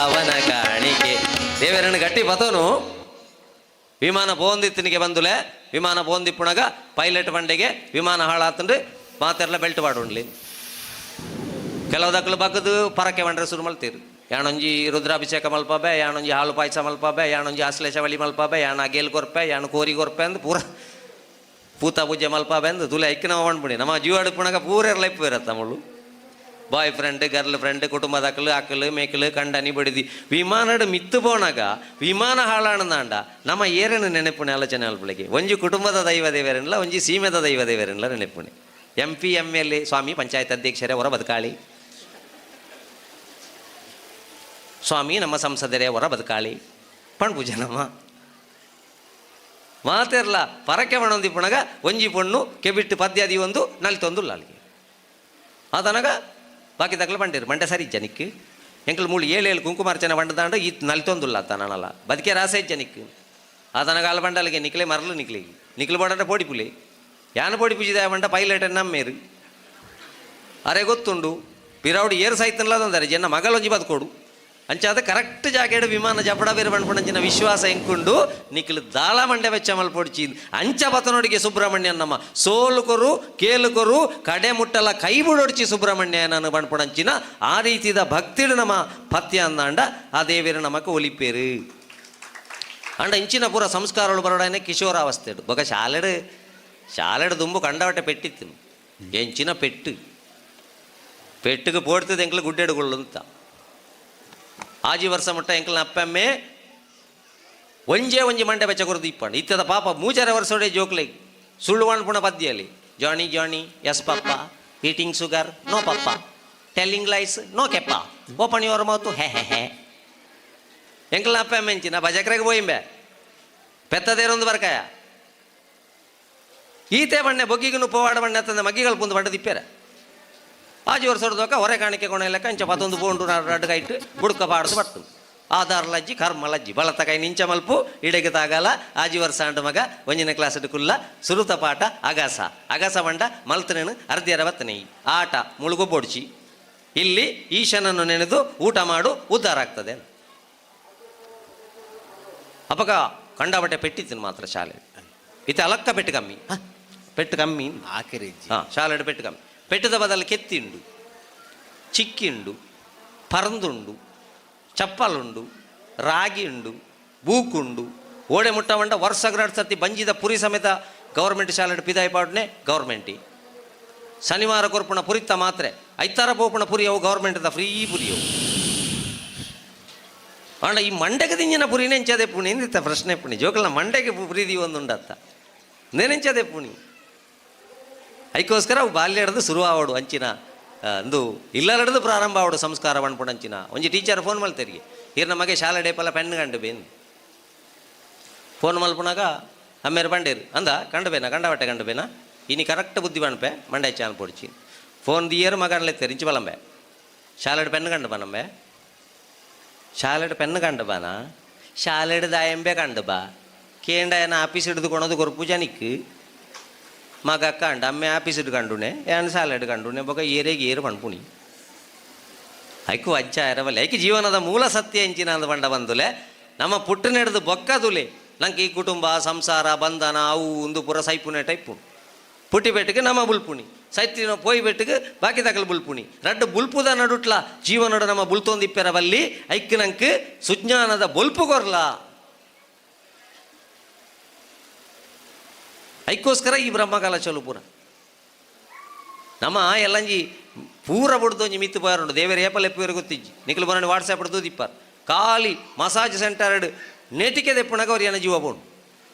ಅವನ ಕಾಣಿಕೆ. ದೇವರನ್ನು ಗಟ್ಟಿ ಬತೋನು ವಿಮಾನ ಪೋಂದಿತ್ತನಿಗೆ ಬಂದುಲೆ ವಿಮಾನ ಪೋಂದಿಪ್ಪುಣಗ ಪೈಲಟ್ ಬಂಡೆಗೆ ವಿಮಾನ ಹಾಳಾತಂದ್ರೆ ಮಾತೆಲ್ಲ ಬೆಲ್ಟ್ ಪಾಡುಂಡ್ಲಿ. ಕೆಲವು ದಕ್ಕಲು ಬಗ್ಗದು ಪರಕೆ ಬಂಡ್ರೆ ಶುರು ಮಲ್ತೀರು. ಯಾಣೊಂಜಿ ರುದ್ರಾಭಿಷೇಕ ಮಲ್ಪಬೆ, ಯಾಣೊಂಜಿ ಹಾಲು ಪಾಯಸ ಮಲ್ಪಬೆ, ಯಾಣೊಂಜಿ ಆಶ್ಲೇಷ ಬಲಿ ಮಲ್ಪಬೆ, ಯಾಣ ಗೇಲ್ ಕೊರ್ಪೆ, ಯಾಣ ಕೋರಿ ಕೊರ್ಪೆ ಅಂದ್ ಪೂರ ಪೂತ ಪೂಜೆ ಮಲ್ಪಬೆ ಅಂದ್ ತುಲೆ ಐಕ್ ನಾವು ಬಂದ್ಬಿಡಿ. ನಮ್ಮ ಜೀವ ಅಡುಪುಣಗ ಪೂರ ಲೈಫ್ ಇರತ್ತ ಮುಳ್ಳು ಬಾಯ್ ಫ್ರೆಂಡ್ ಗರ್ಲ್ ಫ್ರೆಂಡ್ ಕುಟುಂಬದ ಅಕ್ಕಲು ಅಕ್ಕಲು ಮೇಕಲು ಕಂಡನಿ ಬಡಿದಿ ವಿಮಾನಡ್ ಮಿತ್ತು ಪೋನಾಗ ವಿಮಾನ ಹಾಳಾಣದಾಂಡ ನಮ್ಮ ಏರನು ನೆನಪುಣೆ ಆಲೋಚನೆ ಅಲ್ಪಳಿಗೆ ಒಂಜಿ ಕುಟುಂಬದ ದೈವ ದೇವರನ್ಲ ಒಂಜಿ ಸೀಮೆದ ದೈವ ದೇವರನ್ಲ ನೆನಪುಣೆ. M P M L A ಸ್ವಾಮಿ ಪಂಚಾಯತ್ ಅಧ್ಯಕ್ಷರೇ ಹೊರ ಬದುಕಾಳಿ ಸ್ವಾಮಿ ನಮ್ಮ ಸಂಸದರೇ ಹೊರ ಬದುಕಾಳಿ ಪಣ್ ಪೂಜೆ ನಮ್ಮ ಮಾತೆರ್ಲ ಪರಕೆ ಪಣೊಂದಿಪ್ಪುಣಗ ಒಂಜಿ ಪೊಣ್ಣು ಕೆಬಿಟ್ಟು ಪದ್ಯಾದಿ ಒಂದು ನಲಿತೊಂದುಲ್ಲ ಅಲ್ಲಿಗೆ ಆತನಗ ಬಾಕಿ ತಕ್ಕಲು ಬಂಡಿರು ಬಂಡೆ ಸರಿ ಜನಕ್ಕೆ ಎಂಕಲ್ ಮೂಳು ಏಳು ಏಳು ಕುಂಕುಮಾರ್ಚನೆ ಬಂಡದಾಂಡ ಈ ನಲಿತೊಂದುಲ್ಲ ಆತ ನಾನಲ್ಲ ಬದುಕೆ ರಾಸೆ ಜನಕ್ಕೆ ಆತನಗ ಅಲ್ಲ ಬಂಡಲಿಗೆ ನಿಕ್ಲೆ ಮರಲು ನಿಕ್ಲಿ ನಿಕ್ಲು ಬೋಡಂಡ ಪೋಡಿ ಪುಲಿ ಯಾನ ಪೋಡಿ ಪೂಜಿದ ಬಂಡ ಪೈಲಟ್ ನಮ್ಮೇರು ಅರೆ ಗೊತ್ತುಂಡು. ಪಿರಾವುಡು ಏರ್ ಸೈತನ್ಲ ಜನ ಮಗಳೊಂಜಿ ಬದುಕೋಡು. ಅಂಚಾದ ಕರೆಕ್ಟ್ ಜಾಗೆಡ್ ವಿಮಾನ ಜಪಡ ಬೇರೆ ಪಣ್ಪುಣಂಚಿನ ವಿಶ್ವಾಸ ಎಂಕುಂಡು ನಿಕ್ಲು ದಾಳ ಮಂಡೆ ವೆಚ್ಚ ಮಲ್ಪೊಡ್ಚಿ ಅಂಚ ಬತನೊಡಿಗೆ ಸುಬ್ರಹ್ಮಣ್ಯ ನಮ್ಮ ಸೋಲು ಕೊರು ಕೇಲು ಕೊರು ಕಡೆ ಮುಟ್ಟಲ ಕೈ ಬುಡೊಡ್ಚಿ ಸುಬ್ರಹ್ಮಣ್ಯ ನಾನು ಪಣ್ಪುಣಂಚಿನ ಆ ರೀತಿದ ಭಕ್ತಿಡು ನಮ್ಮ ಪತ್ಯ ಅಂದಾಂಡ ಆ ದೇವಿರ ನಮಕ್ ಒಲಿಪೇರು. ಅಂಡ ಇಂಚಿನ ಪೂರ ಸಂಸ್ಕಾರಗಳು ಬರೋಡಾನೆ ಕಿಶೋರಾವಸ್ಥೆಡು ಬೊಕ ಶಾಲೆಡು ಶಾಲೆಡು ದುಂಬು ಕಂಡವಟೆ ಪೆಟ್ಟಿತ್ತು ಎಂಚಿನ ಪೆಟ್ಟು ಪೆಟ್ಟಿಗೆ ಪೋಡ್ತದೆ ಎಂಕ್ಲು ಗುಡ್ಡೆಡುಗೊಳ್ಳು ಅಂತ. ಆಜಿ ವರ್ಷ ಮುಟ್ಟ ಎಂಕ್ಲನ ಅಪ್ಪಮ್ಮೆ ಒಂಜೇ ಒಂಜಿ ಮಂಡೆ ಬೆಚ್ಚ ಕೊರದು ಇಪ್ಪಂಡು ಇತ್ತದ ಪಾಪ ಮೂಜರೆ ವರ್ಷೋಡೆ ಜೋಕ್ಲೆ ಸುಳ್ಳು ಪುಣ ಪದ್ಯಲ್ಲಿ Johnny Johnny yes papa, eating sugar no papa, telling lies no ಕೆಪ್ಪ, open your mouth ಹೆ ಹೆ ಹೆ. ಎಂಕ್ಲನ ಅಪ್ಪಮ್ಮೆ ಎಂಚಿನ ಬಜಕ್ರೆಗೆ ಪೋಯಿಂಬೆ ಪೆತ್ತದೇರೊಂದು ಬರ್ಕಾಯ ಈತೆ ಬಣ್ಣೆ ಬೊಗ್ಗಿಗೂ ಪೋವಾಡ ಬಣ್ಣೆ ತಂದೆ ಮಗ್ಗಿಗಳು ಪುಂದು ಬಂಡ ದಿಪ್ಪೇರ. ಆಜಿ ವರ್ಷ ಹೊಡೆದೋಕ ಹೊರೆ ಕಾಣಿಕೆ ಕೊಣ ಲೆಕ್ಕ ಅಂಚ ಪತ್ತೊಂದು ಪೋಂಡು ರಡ್ಡು ಕೈಟ್ ಬುಡ್ಕ ಪಾಡ್ದು ಬರ್ತದೆ. ಆಧಾರ ಲಜ್ಜಿ ಕರ್ಮ ಲಜ್ಜಿ ಬಳತ ಕೈ ನಿಂಚ ಮಲ್ಪು ಇಡೆಗೆ ತಾಗಲ. ಆಜಿ ವರ್ಷ ಅಂಡ ಮಗ ಒಂಜಿನ ಕ್ಲಾಸ್ ಕುಲ್ಲ ಸುರುತ ಪಾಠ ಅಗಸ ಅಗಸ ಬಂಡ ಮಲ್ತನೇನು ಅರ್ಧಿಯರ ಬತ್ತನೆ ಆಟ ಮುಳುಗು ಬೋಡ್ಚಿ ಇಲ್ಲಿ ಈಶನನ್ನು ನೆನೆದು ಊಟ ಮಾಡು ಉದ್ಧಾರ ಆಗ್ತದೆ. ಅಪಗ ಕಂಡಬಟ್ಟೆ ಪೆಟ್ಟಿತ್ತು ಮಾತ್ರ ಶಾಲೆ ಇತ್ತೆ ಅಲಕ್ಕ ಪೆಟ್ಟು ಕಮ್ಮಿ, ಪೆಟ್ಟು ಕಮ್ಮಿ ಆಕೆರೆಜ್ಜಿ. ಹಾಂ, ಶಾಲೆಡ್ ಪೆಟ್ಟು ಕಮ್ಮಿ. ಪೆಟ್ಟದ ಬದಲು ಕೆತ್ತಿಂಡು ಚಿಕ್ಕಿಂಡು ಪರಂದುಂಡು ಚಪ್ಪಲುಂಡು ರಾಗಿ ಉಂಡು ಬೂಕುಂಡು ಓಡೆ ಮುಟ್ಟ ಮಂಡ ವರ್ಷ ಸತಿ ಬಂಜಿದ ಪುರಿ ಸಮೇತ ಗೌರ್ಮೆಂಟ್ ಶಾಲೆಡ್ ಪಿದಾಯಿ ಪಾಡ್ನೆ ಗೌರ್ಮೆಂಟಿ. ಶನಿವಾರ ಕೊರ್ಪುಣ ಪುರಿತ ಮಾತ್ರೆ ಐತಾರ ಪೋಪುಣ ಪುರಿ ಅವು ಗೌರ್ಮೆಂಟ್ದ ಫ್ರೀ ಪುರಿ ಅವು. ಅಂಡ ಈ ಮಂಡೆಗೆ ದಿಂಜಿನ ಪುರಿ ನೆಂಚದೆ ಪುಣಿ ಎಂದಿತ್ತ ಪ್ರಶ್ನೆ ಪುಣಿ ಜೋಕಲ್ನ ಮಂಡೆಗೆ ಪುರಿ the ಒಂದುಂಡತ್ತ ನೆನೆಂಚದೆ ಪುಣಿ. ಐಕೋಸ್ಕರ ಅವು ಬಾಲ್ಯ ಹಿಡ್ದು ಶುರು ಆವಡು ಅಂಚಿನ ಅಂದು ಇಲ್ಲಲಡ್ದು ಪ್ರಾರಂಭ ಆವಡು ಸಂಸ್ಕಾರ ಪಣ್ಪುಣ ಅಂಚಿನ. ಒಂಜಿ ಟೀಚರ್ ಫೋನ್ ಮಲ್ತೆರಿಗೆ ಇರ್ ನಮಗೆ ಶಾಲೆ ಡೇಪಲ್ಲ ಪೆನ್ ಕಂಡು ಬೇನ್ ಫೋನ್ ಮಲ್ಪುನಾಗ ಅಮ್ಮೇರು ಬಂಡೇರು ಅಂದ ಕಂಡು ಬೇನ ಕಂಡಬಟ್ಟೆ ಕಂಡು ಬೇನ ಇನಿ ಕರೆಕ್ಟ್ ಬುದ್ಧಿ ಪಣ್ಪೆ ಮಂಡೆ ಚಾನ್ ಪೊಡಿಚಿ ಫೋನ್ ದಿಯರು ಮಗನ್ಲೆತ್ತೇರು ಇಂಚಿ ಬಲಂಬೆ ಶಾಲೆಡ್ ಪೆನ್ ಕಂಡು ಬನಂಬೆ ಶಾಲೆಡ್ ಪೆನ್ ಕಂಡು ಬಾನ ಶಾಲೆಡ್ ದಾಯಂಬೆ ಕಂಡು ಬಾ ಕೇಂಡ ಆಫೀಸ್ ಹಿಡಿದು ಕೊಣದು ಕೊರ್ಪು ಜನಿಕ್ ಮಗ ಕಂಡ ಅಮ್ಮೆ ಆಫೀಸ್ ಕಂಡುನೆ ಯಾನ್ ಶಾಲೆಡ್ ಕಂಡುನೆ ಬೊಕ ಏರೆಗೆ ಏರು ಪಣ್ಪುಣಿ ಐಕು ಅಜ್ಜ ಎರವಲ್ಲ ಐಕೆ ಜೀವನದ ಮೂಲ ಸತ್ಯ ಎಂಚಿನ ಅಂದ ಬಂಡ ಬಂದುಲೆ ನಮ್ಮ ಪುಟ್ಟು ನಡೆದು ಬೊಕ್ಕದುಲೆ ನಂಗೆ ಈ ಕುಟುಂಬ ಸಂಸಾರ ಬಂಧನ ಅವು ಒಂದು ಪೂರ ಸೈಪುನೆ ಟೈಪು ಪುಟ್ಟಿ ಬೆಟ್ಟಿಗೆ ನಮ್ಮ ಬುಲ್ಪುಣಿ ಸೈತಿನ ಪೋಯಿ ಬೆಟ್ಟಿಗೆ ಬಾಕಿ ತಕಲ್ ಬುಲ್ಪುಣಿ ರಡ್ಡು ಬುಲ್ಪುದ ನಡುಟ್ಲ ಜೀವನಡು ನಮ್ಮ ಬುಲ್ತೊಂದಿಪ್ಪೆರವಲ್ಲಿ ಐಕ್ ನಂಕ್ ಸುಜ್ಞಾನದ ಬೊಲ್ಪು ಕೊರ್ಲ. ಐಕ್ಕೋಸ್ಕರ ಈ ಬ್ರಹ್ಮಕಾಲ ಚಲು ಪೂರ ನಮ್ಮ ಎಲ್ಲಂಜಿ ಪೂರ ಬುಡ್ದು ಒಂಜಿ ಮಿತ್ತು ಪೋಯರುಂಡು ದೇವೇರು ಏಪಲ್ ಎಪ್ಪುವೆರು ಗೊತ್ತಿಜ್ಜಿ ನಿಕುಲು ಬರೋಣ ವಾಟ್ಸಾಪ್ ತೂದಿಪ್ಪಾರ್ ಖಾಲಿ ಮಸಾಜ್ ಸೆಂಟರ್ ನೆಟಿಕೆ ದೆಪ್ಪುನಗ ಅವ್ರು ಏನ ಜೀವ ಪೋಣು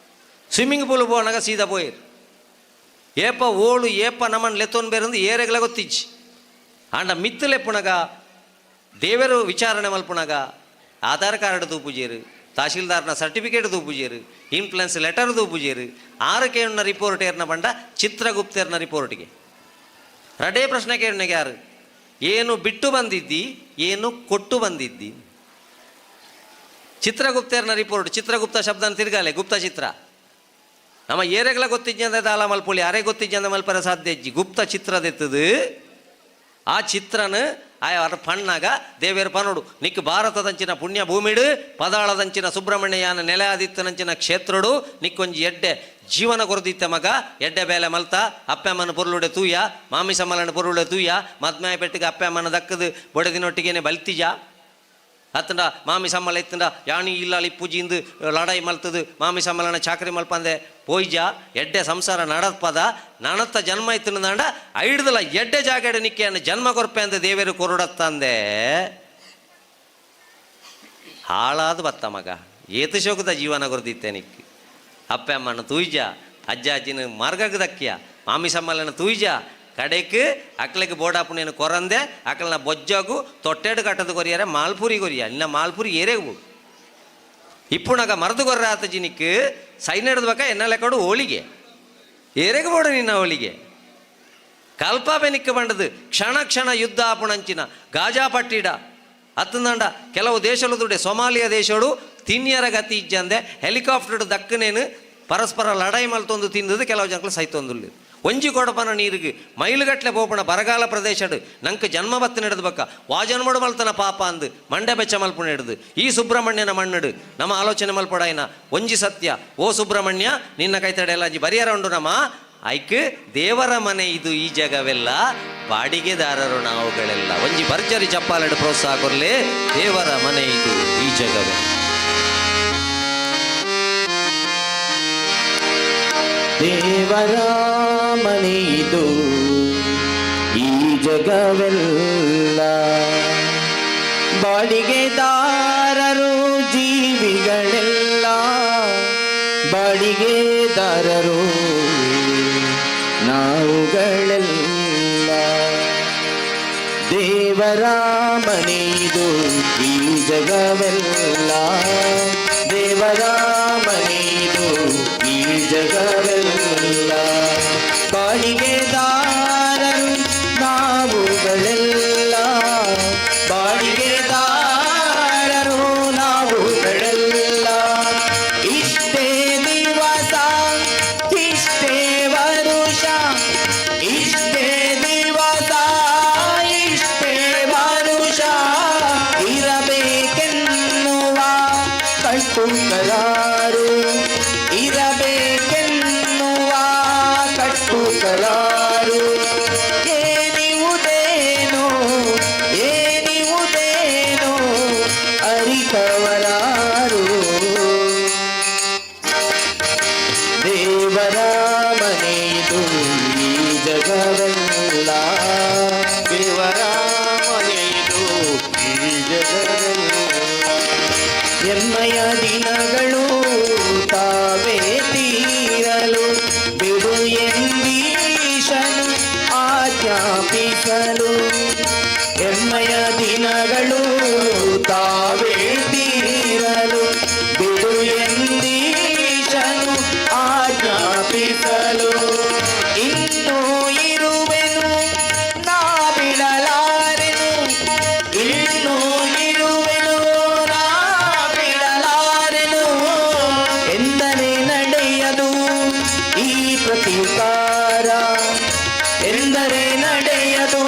ಸ್ವಿಮ್ಮಿಂಗ್ ಪೂಲ್ ಪೋನಾಗ ಸೀದಾ ಪೋಯರು ಏಪ ಓಳು ಏಪ ನಮ್ಮನ್ನು ಲೆತ್ತೊನ್ ಬೇರಂದು ಏರೆಗ್ಲ ಗೊತ್ತಿಜ್ಜಿ. ಆಂಡ ಮಿತ್ತು ಲೆಪ್ಪುನಗ ದೇವರು ವಿಚಾರಣೆ ಮಲ್ಪುನಗ ಆಧಾರ್ ಕಾರ್ಡ್ ತೂಪುಜೇರು ತಹಶೀಲ್ದಾರ್ನ ಸರ್ಟಿಫಿಕೇಟ್ ತೂಪುಜೇರು ಇನ್ಫ್ಲುಯೆನ್ಸ್ ಲೆಟರ್ ತೂಪುಜೇರು ಆರು ರಿಪೋರ್ಟ್ ಏರ್ನ ಬಂಡ ಚಿತ್ರಗುಪ್ತೇರ್ನ ರಿಪೋರ್ಟ್ಗೆ ರಡೇ ಪ್ರಶ್ನೆ ಕೇಳಿನಾಗ ಯಾರು ಏನು ಬಿಟ್ಟು ಬಂದಿದ್ದಿ ಏನು ಕೊಟ್ಟು ಬಂದಿದ್ದಿ. ಚಿತ್ರಗುಪ್ತೇರ್ನ ರಿಪೋರ್ಟ್ ಚಿತ್ರಗುಪ್ತ ಶಬ್ದನ ತಿರ್ಗಾಲೆ ಗುಪ್ತ ಚಿತ್ರ ನಮ್ಮ ಏರೆಗ್ಲ ಗೊತ್ತಿಜ್ಜಂದ ದಾಲ ಮಲ್ಪುಳಿ ಅರೆ ಗೊತ್ತಿಜ್ಜಂದ ಮಲ್ಪರ ಸಾಧ್ಯ ಇಜ್ಜಿ ಗುಪ್ತ ಚಿತ್ರದೆತ್ತದು ಆ ಚಿತ್ರನ ಆಯ ಅರ ಪಣ್ಣಾಗ ದೇವೇರು ಪನೋಡು ನಿಕ್ ಭಾರತದಂಚಿನ ಪುಣ್ಯ ಭೂಮಿಡು ಪದಾಳದಂಚಿನ ಸುಬ್ರಹ್ಮಣ್ಯನ ನೆಲೆ ಆದಿತ್ತನಂಚಿನ ಕ್ಷೇತ್ರಡು ನಿಕ್ಕೊಂಜಿ ಎಡ್ಡೆ ಜೀವನ ಕೊರದಿತ್ತ ಮಗ ಎಡ್ಡೆ ಬೇಲೆ ಮಲ್ತ ಅಪ್ಪಮ್ಮನ ಪೊರುಳುಡೆ ತೂಯ ಮಾಮಿ ಸಮ್ಮಲನ ಪೊರುಳುಡೆ ತೂಯ ಮದ್ಮಾಯ ಪೆಟ್ಟಿಗೆ ಅಪ್ಪಮ್ಮನ ದಕ್ಕದು ಬೊಡೆದಿನೊಟ್ಟಿಗೆನೆ ಬಲ್ತಿಜ ಅತ್ತಂಡ ಮಾಮಿ ಸಮ್ಮಲ ಇತ್ತಂಡ ಯಾಣಿ ಇಲ್ಲಾಳಿ ಪೂಜಿಂದು ಲಡಾಯಿ ಮಲ್ತದು ಮಾಮಿ ಸಮ್ಮಲನ ಚಾಕರಿ ಮಲ್ಪಂದೆ ಪೋಯ್ಜ ಎಡ್ಡೆ ಸಂಸಾರ ನಡತ್ಪದ ನಣತ್ತ ಜನ್ಮ ಇತ್ತಂಡ ಐಡ್ದಲ ಎಡ್ಡೆ ಜಾಗಡೆ ನಿಕ್ಕೆ ಜನ್ಮ ಕೊರ್ಪೆ ಅಂದ ದೇವೇರು ಕೊರಡತ್ತಂದೆ ಹಾಳಾದ ಬತ್ತ ಮಗ ಏತು ಶೋಕದ ಜೀವನ ಕೊರ್ದಿತ್ತೆ ನಿಕ್ಕಿ ಅಪ್ಪ ಅಮ್ಮನ ತೂಯ್ಜ ಅಜ್ಜ ಅಜ್ಜಿನ ಮಾರ್ಗಕ್ಕೆ ದಕ್ಕಿಯ ಮಾಮಿ ಸಮ್ಮಲನ ತೂಯ್ಜ ಕಡೆಕ್ ಅಕ್ಲೆಗ್ ಬೋಡಾಪುನೇನು ಕೊರಂದೆ ಅಕ್ಲನ ಬೊಜ್ಜಗು ತೊಟ್ಟೆಡು ಕಟ್ಟದು ಕೊರಿಯಾರೆ ಮಾಲ್ಪುರಿ ಕೊರಿಯ ಇನ್ನ ಮಾಲ್ಪುರಿ ಏರೆಗು ಇಪ್ಪುಣಗ ಮರದು ಕೊರ್ರ ಆತ ಜಿನಿಕ್ ಸೈನ್ ಹಿಡ್ದು ಎನ್ನ ಲೆಕ್ಕಡು ಹೋಳಿಗೆ ಏರೆಗೆ ಬೋಡು ನಿನ್ನ ಹೋಳಿಗೆ ಕಲ್ಪಾಪೆ ನಿಕ್ಕ ಬಂಡದು ಕ್ಷಣ ಕ್ಷಣ ಯುದ್ಧ ಆಪುಣಂಚಿನ ಗಾಜಾ ಪಟ್ಟಿಡ ಅತ್ತಂದಂಡ ಕೆಲವು ದೇಶಲು ದುಡೆ ಸೊಮಾಲಿಯಾ ದೇಶಡು ತಿನ್ಯರ ಗತಿ ಇಜ್ಜಂದೆ ಹೆಲಿಕಾಪ್ಟರ್ ದಕ್ಕನೇನು ಪರಸ್ಪರ ಲಡಾಯಿ ಮಲ್ತೊಂದು ತಿಂದದು ಕೆಲವು ಜನಗಳು ಸೈತೊಂದುಲ್ಲ. ಒಂಜಿ ಕೊಡಪನ ನೀರಿಗೆ ಮೈಲುಗಟ್ಲೆ ಪೋಪಣ ಬರಗಾಲ ಪ್ರದೇಶಡ್ ನಂಕ್ ಜನ್ಮ ಬತ್ತು ನಡೆದು ಬಕ್ಕ ವಾ ಜನ್ಮಡು ಮಲ್ತನ ಪಾಪ ಅಂದ್ ಮಂಡೆ ಬೆಚ್ಚ ಮಲ್ಪು ನಡೆದು ಈ ಸುಬ್ರಹ್ಮಣ್ಯನ ಮಣ್ಣಡು ನಮ್ಮ ಆಲೋಚನೆ ಮಲ್ಪಡಾಯ್ನ ಒಂಜಿ ಸತ್ಯ. ಓ ಸುಬ್ರಹ್ಮಣ್ಯ, ನಿನ್ನ ಕೈತಡೆ ಎಲ್ಲ ಅಂಜಿ ಬರಿಯರ ಉಂಡು ನಮ್ಮ ಐಕ್ ದೇವರ ಮನೆ ಇದು ಈ ಜಗವೆಲ್ಲ, ಬಾಡಿಗೆದಾರರು ನಾವುಗಳೆಲ್ಲ. ಒಂಜಿ ಭರ್ಜರಿ ಚಪ್ಪಾಲೆಡು ಪ್ರೋತ್ಸಾಹ ಕೊರ್ಲೆ. ದೇವರ ಮನೆ ಇದು ಈ ಜಗವೆಲ್ಲ. ದೇವರ ಮನೆಯಿದು ಈ ಜಗವೆಲ್ಲ, ಬಾಡಿಗೆದಾರರು ಜೀವಿಗಳೆಲ್ಲ, ಬಾಡಿಗೆದಾರರು ನಾವುಗಳೆಲ್ಲ. ದೇವರ ಮನೆಯಿದು ಈ ಜಗವೆಲ್ಲ, ದೇವರ ಮನೆಯಿದು ಈ ಜಗವೆಲ್ಲ, ಬಾಡಿಗೆದಾರರು ನಾವುಗಳೆಲ್ಲ, ಬಾಡಿಗೆದಾರರು ನಾವುಗಳೆಲ್ಲ. ಇಷ್ಟೇ ದಿವಸ ಇಷ್ಟೇ ವರುಷ, ಇಷ್ಟೇ ದಿವಸ ಇಷ್ಟೇ ವರುಷ, ಇರಬೇಕೆನ್ನುವ ಕಟ್ಟು ಕರಾರು, ಇರಬೇಕೆನ್ನುವ ಕಟ್ಟು ಕರಾರು. ಏನಿವುದೇನು ಏನಿವುದೇನು ಅರಿತವರಾರು. ದೇವರ ಮನೆಯಿದು ಈ ಜಗವೆಲ್ಲ, ದೇವರ ಮನೆಯಿದು ಈ ಜಗವೆಲ್ಲ. ಎಮ್ಮಯ ದಿನಗಳು ತಾವೇ ತೀರಲು, ಬಿಡು ಎಂದೀಶನು ಆಜ್ಞಾಪಿಸಲು. ಎಮ್ಮಯ ದಿನಗಳು ತಾವೇ ತೀರಲು, ಬಿಡು ಎಂದೀಶನು ಆಜ್ಞಾಪಿಸಲು. ಇನ್ನೂ ಇರುವೆನು ನಾ ಬಿಡಲಾರೆನು, ಇನ್ನೂ ಇರುವೆನು ನಾ ಬಿಡಲಾರೆನು, ಎಂದರೆ ನಡೆಯದು ಈ ಪ್ರತೀಕಾರ, ಎಂದರೆ ನಡೆಯದು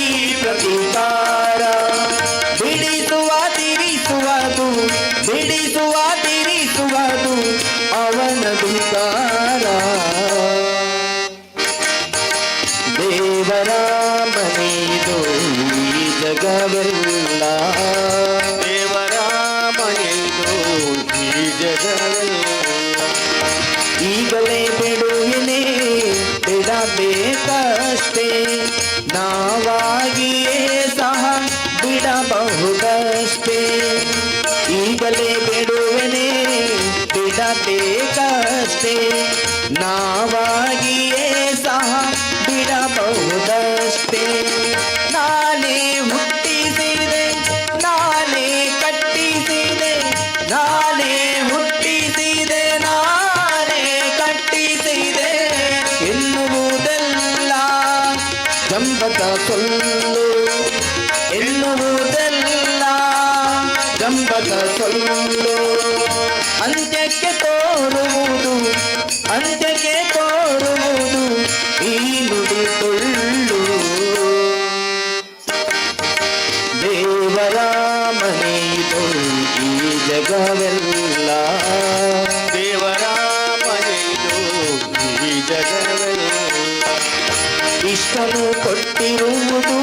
ಈ ಪ್ರತೀಕಾರ. ಬಿಡಿಸುವ ತಿರಿಸುವುದು, ಬಿಡಿಸುವ ತಿರಿಸುವುದು ಅವನಧಿಕಾರ. ದೇವರ ಮನೆಯಿದು ಈ ಜಗವೆಲ್ಲ, ದೇವರ ಮನೆಯಿದು ಈ ಜಗವೆಲ್ಲ. ಈಗಲೇ ಬಿಡುವಿನೇ ಬಿಡಬೇಕಷ್ಟೇ, ನಾವಾಗಿಯೇ ಸಹ ಬಿಡಬಹುದಷ್ಟೇ. ಈಗಲೇ ಬಿಡುವೆನೇ ಬಿಡಬೇಕಷ್ಟೇ, ನಾವಾಗಿಯೇ ಸಹ ಬಿಡಬಹುದಷ್ಟೇ. ನಾನೇ ಹುಟ್ಟಿಸಿದೆ ನಾನೇ ಕಟ್ಟಿಸಿದೆ, ನಾನೇ ಹುಟ್ಟಿಸಿದೆ ನಾನೇ ಕಟ್ಟಿಸಿದೆ ಎನ್ನುವುದೆಲ್ಲ ಜಂಬದ ಸೊಲ್ಲು, ಎನ್ನುವುದೆಲ್ಲ ಜಂಬದ ಸೊಲ್ಲು. ಅಂತ್ಯಕ್ಕೆ ತೋರುವುದು, ಅಂತ್ಯಕ್ಕೆ ತೋರುವುದು ಈ ನುಡಿ ಟೊಳ್ಳು. ದೇವರ ಮನೆಯಿದು ಈ ಜಗವೆಲ್ಲ, ದೇವರ ಮನೆಯಿದು ಈ ಜಗವೆಲ್ಲ. ಇಷ್ಟನು ಕೊಟ್ಟಿರುವುದು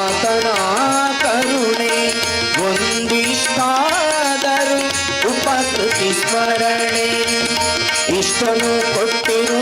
ಆತನ ಕರುಣೆ, ಒಂದಿಷ್ಟಾದರೂ ಉಪಕೃತಿ ಸ್ಮರಣೆ. ಇಷ್ಟನು ಕೊಟ್ಟಿರುವುದು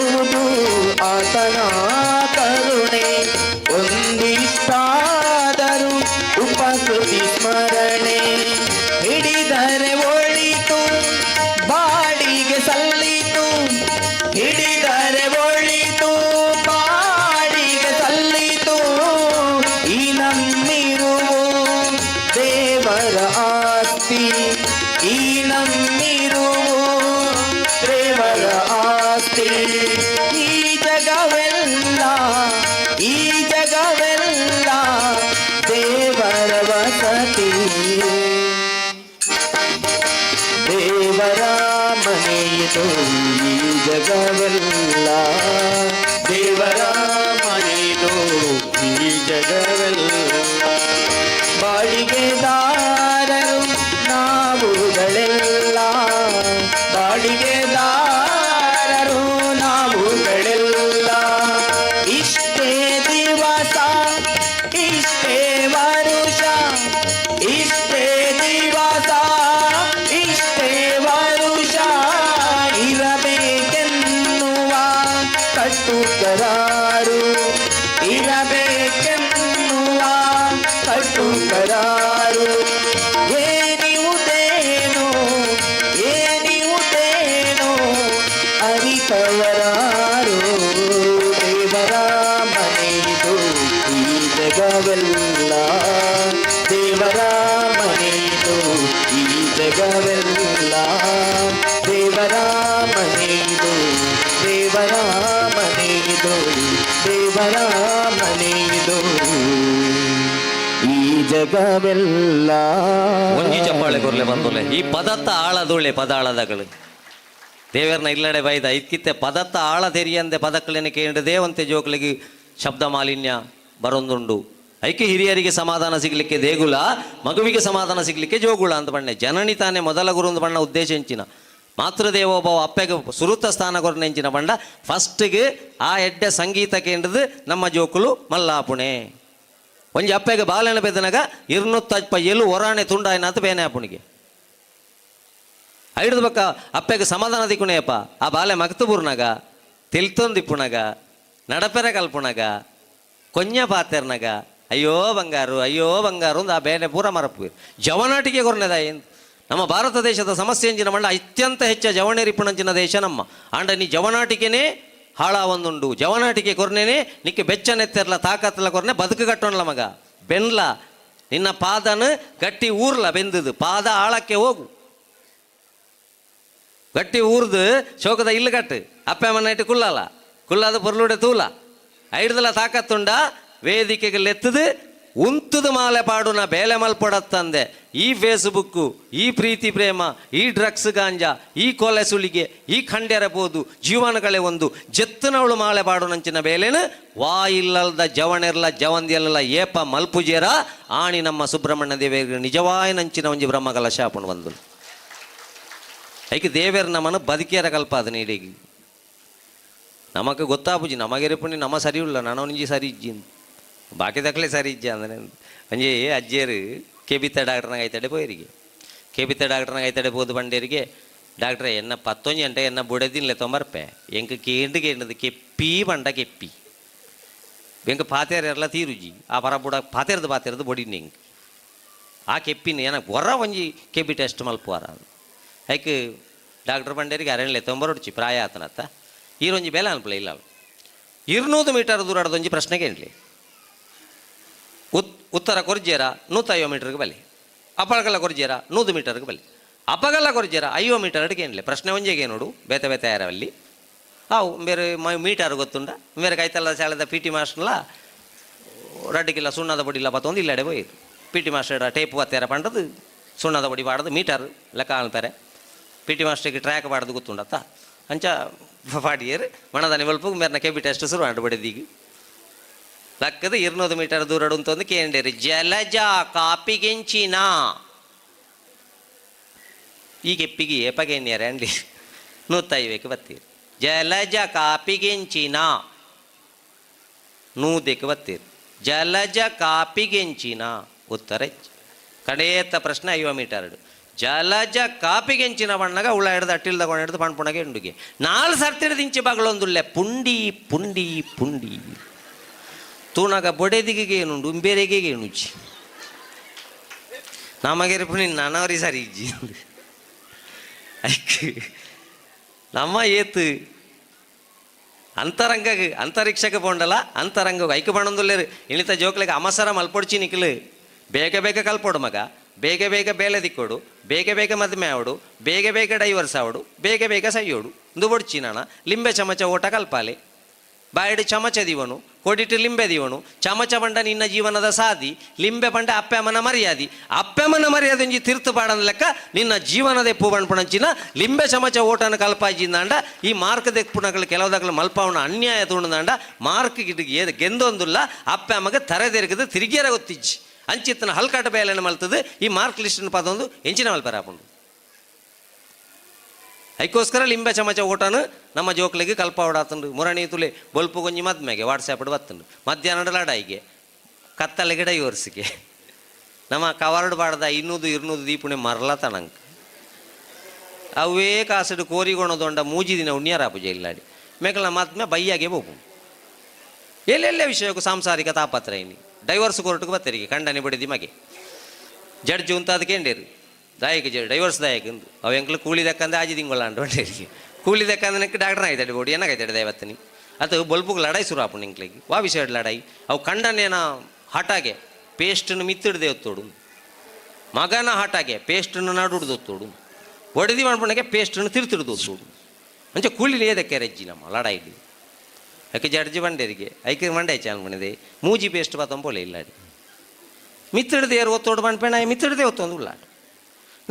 ಜಗವೆಲ್ಲ. ಬಾಡಿಗೆದಾರರು ನಾವುಗಳೆಲ್ಲ, ಬಾಡಿಗೆದಾರರು ನಾವುಗಳೆಲ್ಲ. ಇಷ್ಟೇ ದಿವಸ ಇಷ್ಟೇ ವರುಷ, ಇಷ್ಟೇ ದಿವಸ ಇಷ್ಟೇ ವರುಷ, ಇರಬೇಕೆನ್ನುವ ಕಟ್ಟುಕರಾರು, ಇರಬೇಕೆನ್ನುವ ಕಟ್ಟುಕರಾರು. ಏನಿವುದೇನು ಏನಿವುದೇನು ಅರಿತವರಾರು. ದೇವರ ಮನೆಯಿದು ಈ ಜಗವೆಲ್ಲ, ದೇವರ ಮನೆಯಿದು ಈ ಜಗವೆಲ್ಲ, ದೇವರ ಮನೆಯಿದು, ದೇವರ ಮನೆಯಿದು, ದೇವರ ಮನೆಯಿದು ಈ ಜಗವೆಲ್ಲ. ಒಂಜಿ ಚಪ್ಪಾಳೆ ಕೊರ್ಲೆ ಬಂದೊಲೆ. ಈ ಪದತ್ತ ಆಳದೊಳ್ಳೆ ಪದ ಆಳದಗಳು ದೇವರ್ನ ಇಲ್ಲಡೆ ಬೈದ ಇಕ್ಕಿತ್ತೆ ಪದತ್ತ ಆಳ ತೆರಿಯಂದೆ ಪದಕ್ಕಲೇನೆ ಕೇಂದ್ರ ದೇವಂತೆ ಜೋಕ್ಲಿಗೆ ಶಬ್ದ ಮಾಲಿನ್ಯ ಬರೊಂದುಂಡು. ಐಕೆ ಹಿರಿಯರಿಗೆ ಸಮಾಧಾನ ಸಿಗ್ಲಿಕ್ಕೆ ದೇಗುಲ, ಮಗುವಿಗೆ ಸಮಾಧಾನ ಸಿಗ್ಲಿಕ್ಕೆ ಜೋಗುಳ ಅಂತ ಬಣ್ಣೆ. ಜನನಿ ತಾನೇ ಮೊದಲ ಗುರು ಅಂತ ಬಣ್ಣ ಉದ್ದೇಶ ಎಂಚಿನ ಮಾತೃದೇವೋಭವ ಅಪ್ಪೆಗೆ ಸುರುತ ಸ್ಥಾನ ಕೊರನೆಂಚಿನ ಬಂಡ. ಫಸ್ಟ್ಗೆ ಆ ಎಡ್ಡೆ ಸಂಗೀತ ಕೇಂದ್ರದ ನಮ್ಮ ಜೋಕುಲು ಮಲ್ಲಾಪುಣೆ. ಒಂಜಿ ಅಪ್ಪೆಗೆ ಬಾಲೆನ ಬೆದನಗ ಇರ್ನೂತ್ತಪ್ಪ ಎಲು ಒರಾಣೆ ತುಂಡಾಯ್ನಾತ ಬೇನೆ ಅಪ್ಪುಣಿಗೆ ಐಡ್ದು ಬಕ್ಕ ಅಪ್ಪೆಗೆ ಸಮಾಧಾನ ದಿಕ್ಕುಣೆಯಪ್ಪ. ಆ ಬಾಲೆ ಮಕ್ತಬೂರ್ನಾಗ ತಿಲ್ತೊಂದಿಪ್ಪುಣಗ ನಡಪೆರ ಕಲ್ಪುಣಗ ಕೊಂಜ ಪಾತೆರ್ನಗ ಅಯ್ಯೋ ಬಂಗಾರು ಅಯ್ಯೋ ಬಂಗಾರು ಅಂದ್ ಆ ಬೇನೆ ಪೂರ ಮರಪ್ಪು. ಜವನಾಟಿಕೆ ಕೊರ್ನೆದ ಏನು ನಮ್ಮ ಭಾರತ ದೇಶದ ಸಮಸ್ಯೆ ಎಂಜಿನ ಮಂಡ ಅತ್ಯಂತ ಹೆಚ್ಚ ಜವಣೆರಿಪುಣಂಚಿನ ದೇಶ ನಮ್ಮ. ಆಂಡ ನೀ ಜವನಾಟಿಕೆನೇ ಹಾಳ ಒಂದುಂಡು. ಜವನಾಟಿಕೆ ಕೊರ್ನೇನೆ ನಿಕ್ಕೆ ಬೆಚ್ಚನೆತ್ತೆರ್ಲ ತಾಕತ್ಲ ಕೊರ್ನೆ ಬದುಕು ಕಟ್ಟೋಣ್ಲ ಮಗ ಬೆನ್ಲ ನಿನ್ನ ಪಾದನ ಗಟ್ಟಿ ಊರ್ಲ ಬೆಂದದು ಪಾದ ಆಳಕ್ಕೆ ಹೋಗು ಗಟ್ಟಿ ಊರ್ದು ಶೋಕದ ಇಲ್ಲು ಕಟ್ಟು ಅಪ್ಪ ಅಮ್ಮನ ಇಟ್ಟು ಕುಲ್ಲಲ್ಲ ಕುಲ್ಲಾದ ಪೊರ್ಲುಡೆ ತೂಲ ಐಡ್ದಲ ತಾಕತ್ತುಂಡ ವೇದಿಕೆಗೆ ಲೆತ್ತದು ಉಂತುದು ಮಾಲೆ ಪಾಡುನ ಬೇಲೆ ಮಲ್ಪಡತ್ತಂದೆ. ಈ ಫೇಸ್ಬುಕ್ಕು, ಈ ಪ್ರೀತಿ ಪ್ರೇಮ, ಈ ಡ್ರಗ್ಸ್ ಗಾಂಜಾ, ಈ ಕೊಲೆ ಸುಳಿಗೆ, ಈ ಖಂಡ್ಯರ ಬೋದು ಜೀವನಗಳೇ ಒಂದು ಜತ್ತನವಳು ಮಾಲೆ ಪಾಡುನಂಚಿನ ಬೇಲೆನು ವಾ ಇಲ್ಲಲ್ದ ಜವಣೆರ್ಲ ಜವಂದಿಯಲ್ಲ ಏಪ ಮಲ್ಪುಜೇರ ಆಣಿ ನಮ್ಮ ಸುಬ್ರಹ್ಮಣ್ಯ ದೇವಿಗೆ ನಿಜವಾಯನಂಚಿನ ಒಂಜಿ ಬ್ರಹ್ಮಕಲಶ ಆಪುಂಡು ಬಂದು. ಐಕೆ ದೇವೇರ್ ನಮ್ಮನ್ನು ಬದುಕಿಯರ ಕಲ್ಪ ಅದು ನೀಡಿಗೆ ನಮಕ್ ಗೊತ್ತಾಪುಜಿ. ನಮಗೆರೆಪುಣಿ ನಮ ಸರಿ ಉಲ್ಲ ನನೊಂಜಿ ಸರಿ ಇಜ್ಜಿ ಬಾಕಿ ತಕ್ಕಲೆ ಸರಿ ಇಜ್ಜಿ ಅಂದ್ರೆ. ಒಂಜಿ ಅಜ್ಜಿಯರು ಕೆಬಿತ ಡಾಕ್ಟರ್ನಾಗ ಐತಡೆ ಪೋಯರಿಗೆ. ಕೆಬಿತ ಡಾಕ್ಟರ್ನಾಗ ಐತಡೆ ಪೋದು ಬಂಡೇರಿಗೆ, ಡಾಕ್ಟ್ರೆ ಎನ್ನ ಪತ್ತೊಂಜಿ ಗಂಟೆ ಎನ್ನ ಬುಡದಿನ್ಲೆ ತೊಂಬರ್ಪೆ ಎಂಕ್ ಕೇಂಡು ಕೇಂಡದು ಕೆಪ್ಪಿ ಬಂಡ ಕೆಪ್ಪಿ ಎಂಕ್ ಪಾತೇರೆಲ್ಲ ತೀರುಜಿ ಆ ಪರ ಬುಡ ಪಾತೇರ್ದು ಪಾತೇರ್ದು ಬೊಡಿನ ಎಂಕ್ ಆ ಕೆಪ್ಪಿನ ಏನ ಹೊರ ಒಂಜಿ ಕೆಬಿ ಟೆಸ್ಟ್ ಮಲ್ಪುವಾರ. ಐಕ್ ಡಾಕ್ಟರ್ ಬಂಡೇರಿಗೆ ಅರಣ್ಯ ತೊಂಬರೊಡ್ಚಿ ಪ್ರಾಯ ಆತನತ್ತ ಈರೊಂಜಿ ಬೇಲೆ ಅನ್ಪಲೆ ಇಲ್ಲ 200 ಮೀಟರ್ ದೂರದೊಂಜಿ ಪ್ರಶ್ನೆಗೆ ಏನ್ಲಿ ಉತ್ತರ ಕೊರ್ಜೇರ 150 ಮೀಟರ್ಗೆ ಬಲೆ, ಅಪಗಲ ಕೊರ್ಜೇರ 100 ಮೀಟರ್ಗೆ ಬಲೆ, ಅಪಗಲ ಕೊರ್ಜೇರ 50 ಮೀಟರ್ ಅಡಿಗೆ ಏನ್ಲೆ. ಪ್ರಶ್ನೆ ಒಂಜೆಗೆ ನೋಡು ಬೇತೆ ಬೇತೆ ಯಾರವಲ್ಲಿ ಅವು ಬೇರೆ ಮೀಟರ್ ಗೊತ್ತುಂಡ ಬೇರೆ ಕೈತಲ್ಲ ಶಾಲೆದ ಪಿ ಟಿ ಮಾಸ್ಟರ್ಲ ರಡ್ಡಿಗಿಲ್ಲ ಸುಣ್ಣದ ಬೊಡಿಲ್ಲ ಬತ್ತೊಂದು ಇಲ್ಲಡೆ ಪೋಯಿರು. P T master tape ಬತ್ತೇರ ಪಂಡದು ಸುಣ್ಣದ ಬೊಡಿ ಪಾಡದು ಮೀಟರ್ ಲೆಕ್ಕ ಅನ್ಪೆರೆ. ಪಿ ಟಿ ಮಾಸ್ಟರ್ಗೆ ಟ್ರ್ಯಾಕ್ ಪಾಡದು ಗೊತ್ತುಂಡತ್ತ ಅಂಚ ಪಾಡಿಯರ್ ಮಣದಾನಿ ಬಲ್ಪು ಮೇರ್ನ ಕೆಬಿ ಟೆಸ್ಟ್ ಶುರು ಆಂಡ್ ಬಡಿದೀಗ ಲಕ್ಕದ 200 ಮೀಟರ್ ದೂರ ಅಂತಂದು ಕೇಂಡೇರಿ ಜಲಜ ಕಾಪಿಗೆಂಚಿನ ಈ ಕೆಪ್ಪಿಗೆ ಏಪಗೇನ್ಯಾರ ಅಂಡಿ ನೂತ್ತೈವೇಕೆ ಬತ್ತೀರಿ. ಜಲಜ ಕಾಪಿಗೆಂಚಿನ ನೂದಕ್ಕೆ ಬತ್ತೀರಿ. ಜಲಜ ಕಾಪಿಗೆಂಚಿನ ಉತ್ತರ ಕಡೇತ ಪ್ರಶ್ನೆ 50 ಮೀಟರ್. ಜಲಜ ಕಾಪಿಗೆಂಚಿನ ಬಣ್ಣಗ ಉಳ್ಳ ಹಿಡ್ದು ಅಟ್ಟಿಲ್ ತಗೊಂಡು ಹಿಡ್ದು ಪಣ್ಪುಣಗೆ ಉಂಡುಗೆ ನಾಲ್ ಸರ್ತಿಡ್ದು ಇಂಚಿ ಬಗಳೊಂದುಲ್ಲೆ ಪುಂಡಿ ಪುಂಡಿ ಪುಂಡಿ ತೂಣಗ ಬೊಡೆದಿಗೆ ಏನುಂಡು ಬೇರೆಗೆ ಏನುಜ್ಜಿ ನಮಗೆ ಪುಣಿ ನನವರಿ ಸರಿ ಇಜ್ಜಿ. ಐಕ್ ನಮ್ಮ ಏತು ಅಂತರಂಗ ಅಂತರಿಕ್ಷಕ್ಕೆ ಪೋಂಡಲ ಅಂತರಂಗ ಐಕ್ ಪಣೊಂದುಲ್ಲೇರು ಇಳಿತ ಜೋಕ್ಲಿಗೆ ಅಮಸರ ಮಲ್ಪೊಡ್ಚಿ ನಿಕ್ಲು ಬೇಗ ಬೇಗ ಕಲ್ಪೊಡು ಮಗ, ಬೇಗ ಬೇಗ ಬೇಲೆ ದಿಕ್ಕೋಡು, ಬೇಗ ಬೇಗ ಮದುವೆ ಆವಡು, ಬೇಗ ಬೇಗ ಡೈವರ್ಸ್ ಆವಡು, ಬೇಗ ಬೇಗ ಸೈಯೋಡು ಇಂದು ಬೊಡ್ಚಿ ನಾನ ಲಿಂಬೆ ಚಮಚ ಓಟ ಕಲ್ಪಾಲೆ. ಬಾಯಿಡ್ ಚಮಚ ದೀವನು, ಕೊಡಿಟ್ ಲಿಂಬೆ ದೀವನು. ಚಮಚ ಪಂಡ ನಿನ್ನ ಜೀವನದ ಸಾದಿ, ಲಿಂಬೆ ಪಂಡ ಅಪ್ಪೆಮ್ಮನ ಮರ್ಯಾದಿ. ಅಪ್ಪೆಮ್ಮನ ಮರ್ಯಾದೆ ಒಂಜಿ ತಿರ್ತು ಪಾಡಂದ ಲೆಕ್ಕ ನಿನ್ನ ಜೀವನದ ಎಪ್ಪು ಪಣ್ಪುಣಂಚಿನ ಲಿಂಬೆ ಚಮಚ ಓಟನ ಕಲ್ಪಾಜಿಂದಾಂಡ ಈ ಮಾರ್ಕ್ ದೆಪ್ಪುನಗಳು ಕೆಲವುದಗಳು ಮಲ್ಪಾವಣ ಅನ್ಯಾಯ ತೋಣದಾಂಡ ಮಾರ್ಕ್ ಗಿಡ್ ಗೆಂದೊಂದುಲ್ಲ ಅಪ್ಪೆಮ್ಮಗೆ ತರೆದೆರಗದು ತಿರುಗಿಯರ ಗೊತ್ತಿಜ್ಜಿ. ಅಂಚಿತ್ತನ ಹಲ್ಕಾಟ ಬೇಲೆನ ಮಲ್ತದು ಈ ಮಾರ್ಕ್ ಲಿಸ್ಟ್ನ ಪದೊಂದು ಎಂಚಿನ ಮಲ್ಪರ ಆಪುಂಡು. ಐಕೋಸ್ಕರ ಲಿಂಬೆ ಚಮಚ ಓಟನು ನಮ್ಮ ಜೋಕ್ಲಿಗೆ ಕಲ್ಪಾವಡಾತಂಡು. ಮುರಣಿ ತುಲೆ ಬೊಲ್ಪು ಗೊಂಜಿ ಮದ್ಮೆಗೆ ವಾಟ್ಸ್ಯಾಪ್ ಬತ್ತಂಡು, ಮಧ್ಯಾಹ್ನ ಲಡಾಯಿಗೆ ಕತ್ತಲೆ ಗಿಡ ಇವರ್ಸಿಗೆ ನಮ್ಮ ಕವರ್ಡ್ ಬಾಡ್ದ 200 200 ದೀಪುಣೆ ಮರಲತ ನಂಗೆ ಅವೇ ಕಾಸುಡು ಕೋರಿಗೊಣದೊಂಡ ಮೂಜಿ ದಿನ ಉಣ್ಯಾರ ಪೂಜೆ ಇಲ್ಲಾಡಿ ಮೇಕಲ ಮದ್ಮೆ ಬೈಯಾಗೆ ಬೋಪು. ಎಲ್ಲೆಲ್ಲೇ ವಿಷಯಕ್ಕೂ ಸಾಂಸಾರಿಕ ತಾಪತ್ರ ಇನಿ ಡೈವರ್ಸ್ ಕೋರ್ಟ್ಗೆ ಬತ್ತರಿಗೆ ಕಂಡನೆ ಬಿಡಿದಿ ಮಗೆ ಜಡ್ಜ್ ಅಂತ ಅದಕ್ಕೆ ಎಂಡೇರು ದಾಯಕ ಜಡ್ ಡೈವರ್ಸ್ ದಾಯಕ ಇಂದು ಅವ ಎಂಕ್ಲು ಕೂಲಿ ದಕ್ಕಂದ ಆಜಿ ತಿಂಗಳ ಅಂಡು ಕೂಲಿ ದಕ್ಕಂದನಕ್ಕೆ ಡಾಕ್ಟರ್ ಆಯ್ತಾಡಿ ಬೋಡಿ ಏನಾಗೈತಾಡಿ ದೈವತ್ತನಿ ಅದು ಬಲ್ಪುಗೆ ಲಡಾಯಿ ಶುರು ಆಪುಂಡು ಇಂಕ್ಲಿಗೆ ವಾ ವಿಷಯ ಲಡಾಯಿ ಅವು ಕಂಡನೇನ ಹಠಾಗೆ ಪೇಸ್ಟನ್ನು ಮಿತ್ತಿಡ್ದೆ ಒತ್ತೋಡು, ಮಗನ ಹಠಾಗೆ ಪೇಸ್ಟನ್ನು ನಡುಡ್ದು ಒತ್ತೋಡು, ಒಡೆದಿ ಮಾಡ್ಪಣಕ್ಕೆ ಪೇಸ್ಟನ್ನು ತಿರ್ತಿಡ್ದು ಒತ್ತೋಡು. ಅಂಚೆ ಕೂಲಿ ಏದಕ್ಕೆ ರಜ್ಜಿ ನಮ್ಮ ಲಡಾಯಿ ಐಕೆ ಜಡ್ಜಿ ಬಂಡೇರಿಗೆ ಐಕೆ ಮಂಡೆ ಚಾನ್ ಮೂಜಿ ಪೇಸ್ಟ್ ಪಾತಂಪೋಲೆ ಇಲ್ಲಾಡಿ ಮಿತ್ತಿಡ್ದೆ ಏರು ಒತ್ತೋಡು ಬಂಡ್ಪೇಣ ಮಿತ್ತಿಡ್ದೆ ಒತ್ತೊಂದು ಉಳ್ಳಾಡು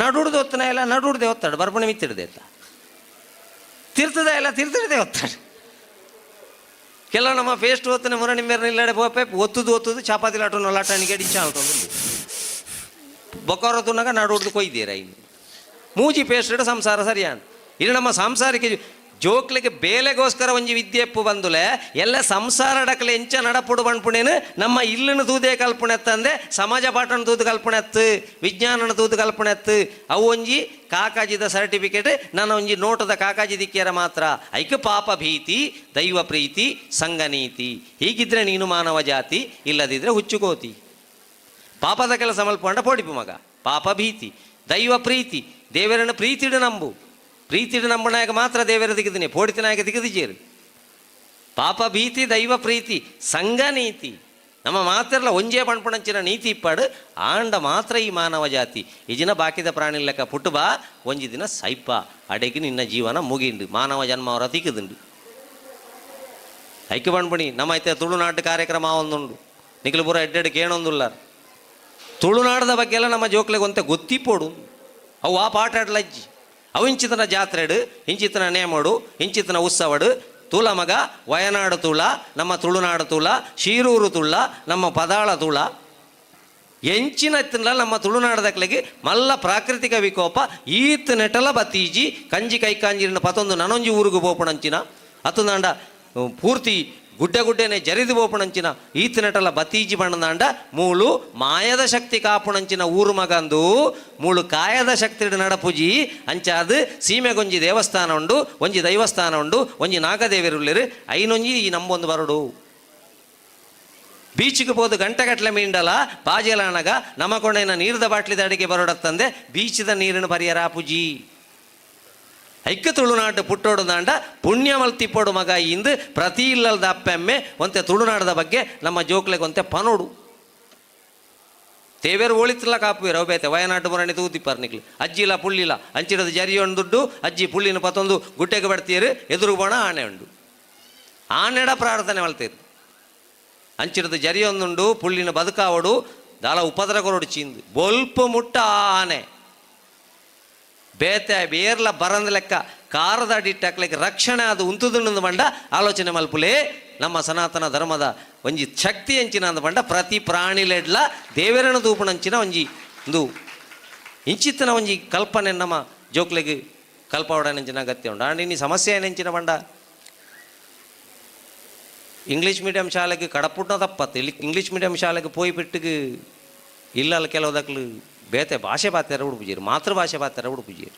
ನಡುಡ್ದು ಒತ್ತನ ಇಲ್ಲ ನಡುಡ್ದೆ ಒತ್ತಾಡು ಬರ್ಪಣೆ ಮಿತ್ತಿಡ್ದೆ ಎತ್ತ ತಿರ್ತದ ಇಲ್ಲ ತಿರ್ತಿಡ್ದೆ ಒತ್ತಾಡು. ಕೆಲವು ನಮ್ಮ ಪೇಸ್ಟ್ ಒತ್ತನೆ ಮುರಣಿ ಮೇರೆ ಇಲ್ಲಾಡೆ ಪೋಪೆ ಒತ್ತುದು ಒತ್ತುದು ಚಪಾತಿ ಲಾಟು ಲಾಟಣಿಗೆ ಡಿಚ್ಚ ಆಲ್ಟೊಂದು ಬೊಕ್ಕಾರ ತುನಗ ನಡುಡ್ದು ಕೊಯ್ದೀರ ಇನ್ನು ಮೂಜಿ ಪೇಸ್ಟ್ ಸಂಸಾರ ಸರಿಯಾಣ. ಇಲ್ಲಿ ನಮ್ಮ ಸಾಂಸಾರಿಕ ಜೋಕ್ಲಿಗೆ ಬೇಲೆಗೋಸ್ಕರ ಒಂಜಿ ವಿದ್ಯೆಪ್ಪು ಬಂದುಲೆ ಎಲ್ಲ ಸಂಸಾರ ಡಕಲೆ ಎಂಚ ನಡಪುಡು ಬಣ್ಪುಣೇನು ನಮ್ಮ ಇಲ್ಲನ ತೂದೇ ಕಲ್ಪಣೆತ್ತಂದೆ ಸಮಾಜ ಪಾಠನ ತೂದು ಕಲ್ಪಣೆತ್ತು ವಿಜ್ಞಾನನ ತೂದು ಕಲ್ಪಣೆತ್ತು ಅವು ಒಂಜಿ ಕಾಕಾಜಿದ ಸರ್ಟಿಫಿಕೇಟ್ ನನ್ನ ಒಂಜಿ ನೋಟದ ಕಾಕಾಜಿ ದಿಕ್ಕಿಯರ ಮಾತ್ರ. ಐಕ ಪಾಪ ಭೀತಿ ದೈವ ಪ್ರೀತಿ ಸಂಗನೀತಿ ಹೀಗಿದ್ರೆ ನೀನು ಮಾನವ ಜಾತಿ, ಇಲ್ಲದಿದ್ರೆ ಹುಚ್ಚುಕೋತಿ. ಪಾಪದ ಕೆಲಸ ಮಲ್ಪಂಡ ಪೋಡಿಪು ಮಗ ಪಾಪ ಭೀತಿ ದೈವ ಪ್ರೀತಿ ದೇವರನ್ನು ಪ್ರೀತಿಡು ನಂಬು ಪ್ರೀತಿಡು ನಂಬನಾಯಕ ಮಾತ್ರ ದೇವರ ದಿಗದಿನಿ ಪೋಡಿತನಾಯಕ ದಿಗದಿಜೇರು. ಪಾಪ ಭೀತಿ ದೈವ ಪ್ರೀತಿ ಸಂಘ ನೀತಿ ನಮ್ಮ ಮಾತ್ರಲ್ಲ ಒಂಜೇ ಪಣ್ಪಣಂಚಿನ ನೀತಿ ಇಪ್ಪಾಡು ಆಂಡ ಮಾತ್ರ ಈ ಮಾನವ ಜಾತಿ. ಈ ದಿನ ಬಾಕಿದ ಪ್ರಾಣಿ ಲೆಕ್ಕ ಪುಟ್ಟುಬಾ ಒಂಜಿ ದಿನ ಸೈಪ ಅಡೆಗೆ ನಿನ್ನ ಜೀವನ ಮುಗಿಂಡು ಮಾನವ ಜನ್ಮ ಅವರ ತಿಕ್ಕದುಂಡು. ಐಕ್ಯ ಪಣ್ಪಣಿ ನಮ್ಮ ಐತೆ ತುಳುನಾಡು ಕಾರ್ಯಕ್ರಮ ಒಂದುಂಡು ನಿಖಿಲ್ ಪೂರ ಎಡ್ಡೆಡ್ ಕೇಣೊಂದುಲ್ಲಾರ ತುಳುನಾಡದ ಬಗ್ಗೆ ಎಲ್ಲ ನಮ್ಮ ಜೋಕ್ಲೆಗೆ ಒಂತೆ ಗೊತ್ತಿಪ್ಪೋಡು ಅವು ಆ ಪಾಠ ಆಡ್ಲಜ್ಜಿ ಅವು ಇಂಚಿತನ ಜಾತ್ರೆಡು ಇಂಚಿತನ ನೇಮಡು ಇಂಚಿತನ ಉತ್ಸವಡು ತೂಲ ಮಗ ವಯನಾಡು ತುಳ ನಮ್ಮ ತುಳುನಾಡು ತುಳ ಶೀರೂರು ತುಳ್ಳ ನಮ್ಮ ಪದಾಳ ತುಳ ಎಂಚಿನ ತಿನ್ನಲ ನಮ್ಮ ತುಳುನಾಡದಕ್ಲೆಗೆ ಮಲ್ಲ ಪ್ರಾಕೃತಿಕ ವಿಕೋಪ ಈತ್ ನೆಟಲ ಬತ್ತೀಜಿ ಕಂಜಿ ಕೈಕಾಂಜಿನ ಪತೊಂದು ನನೊಂಜಿ ಊರುಗು ಪೋಪಣಂಚಿನ ಅತುಂದಾಂಡ ಪೂರ್ತಿ ಗುಡ್ಡೆ ಗುಡ್ಡೆನೆ ಜರಿದು ಪೋಪಣಂಚಿನ ಈತ್ ನೆಟಲ ಬತ್ತೀಜಿ ಬಣ್ಣದಾಂಡ ಮೂಳು ಮಾಯದ ಶಕ್ತಿ ಕಾಪುಣಂಚಿನ ಊರು ಮಗಂದು ಮೂಳು ಕಾಯದ ಶಕ್ತಿ ನಡಪುಜಿ ಅಂಚಾದು ಸೀಮೆಗೊಂಜಿ ದೇವಸ್ಥಾನ ಉಂಡು ಒಂಜಿ ದೈವಸ್ಥಾನ ಉಂಡು ಒಂಜಿ ನಾಗದೇವಿರುಳ್ಳಿರು ಐನೊಂಜಿ ಈ ನಂಬೊಂದು ಬರಡು. ಬೀಚಿಗೆ ಪೋದು ಗಂಟೆಗಟ್ಟಲೆ ಮೀಂಡಲ ಬಾಜೆಲಾನಗ ನಮಕೊಣೆನ ನೀರ್ದ ಬಾಟ್ಲಿದ ಅಡಿಗೆ ಬರೋಡತ್ತಂದೆ ಬೀಚದ ನೀರಿನ ಪರಿಯರ ಪುಜಿ. ಐಕ್ಕ ತುಳುನಾಡು ಪುಟ್ಟೋಡು ದಾಂಡ ಪುಣ್ಯ ಮಲ್ತಿಪ್ಪೋಡು ಮಗ ಇಂದು ಪ್ರತಿ ಇಲ್ಲದ ಅಪ್ಪೆಮ್ಮೆ ಒಂತೆ ತುಳುನಾಡದ ಬಗ್ಗೆ ನಮ್ಮ ಜೋಕ್ಲೆಗೆ ಒಂತೆ ಪನೋಡು. ತೇವೇರು ಓಳಿತಿಲ್ಲ ಕಾಪುವೇರು ಅವು ಬೇತೆ ವಯನಾಡು ಮುರಣಿ ತೂತಿಪ್ಪಾರ್ ನಿಕ್ಲು ಅಜ್ಜಿಲ ಪುಳ್ಳಿಲ ಅಂಚಿಡದ ಜರಿಯೊಂದು ದುಡ್ಡು ಅಜ್ಜಿ ಪುಳ್ಳಿನ ಪತ್ತೊಂದು ಗುಟ್ಟೆಗೆ ಬಡ್ತೀರು ಎದುರು ಬೋಣ ಆಣೆ ಉಂಡು ಆನೆಡ ಪ್ರಾರ್ಥನೆ ಮಲ್ತೀರು ಅಂಚಿಡದ ಜರಿಯೊಂದುಂಡು ಪುಳ್ಳಿನ ಬದುಕಾವಡು ದಾಲ ಉಪದ್ರ ಕೊರಡು ಚೀಂದು ಬೊಲ್ಪ ಮುಟ್ಟ ಆನೆ ಬೇತೆ ಬೇರ್ಲ ಬರಂದ ಲೆಕ್ಕ ಕಾರದ ಅಡಿಟ್ಟಾಕ್ಲಿಕ್ಕೆ ರಕ್ಷಣೆ ಅದು ಉಂತುದುಂಡು ಬಂಡ ಆಲೋಚನೆ ಮಲ್ಪುಲೇ ನಮ್ಮ ಸನಾತನ ಧರ್ಮದ ಒಂಜಿ ಶಕ್ತಿ ಅಂಚಿನ ಅಂದ ಬಂಡ ಪ್ರತಿ ಪ್ರಾಣಿಲೆಡ್ಲ ದೇವರನ ತೂಪುಣಂಚಿನ ಒಂಜಿ ಇಂದು ಇಂಚಿತ್ತನ ಒಂಜಿ ಕಲ್ಪನೆ ನಮ್ಮ ಜೋಕ್ಲೆಗ್ ಕಲ್ಪವಡನೆಂಚಿನ ಅಗತ್ಯ ಉಂಡು. ಆಂಡ ಇನ್ನಿ ಸಮಸ್ಯೆ ಏನೆಂಚಿನ ಬಂಡ ಇಂಗ್ಲೀಷ್ ಮೀಡಿಯಂ ಶಾಲೆಗೆ ಕಡಪುಟ್ಟ ತಪ್ಪತ್ತು ಇಲ್ಲಿ ಇಂಗ್ಲೀಷ್ ಮೀಡಿಯಂ ಶಾಲೆಗೆ ಪೋಯಿ ಬಿಟ್ಟಿಗೆ ಇಲ್ಲಲ್ಲ ಕೆಲವುದಕ್ಲು ಬೇತೆ ಭಾಷೆ ಪಾತೆರ ಉಡುಪುಜೀರು ಮಾತೃಭಾಷೆ ಪಾತೆರ ಉಡುಪುಜೀರು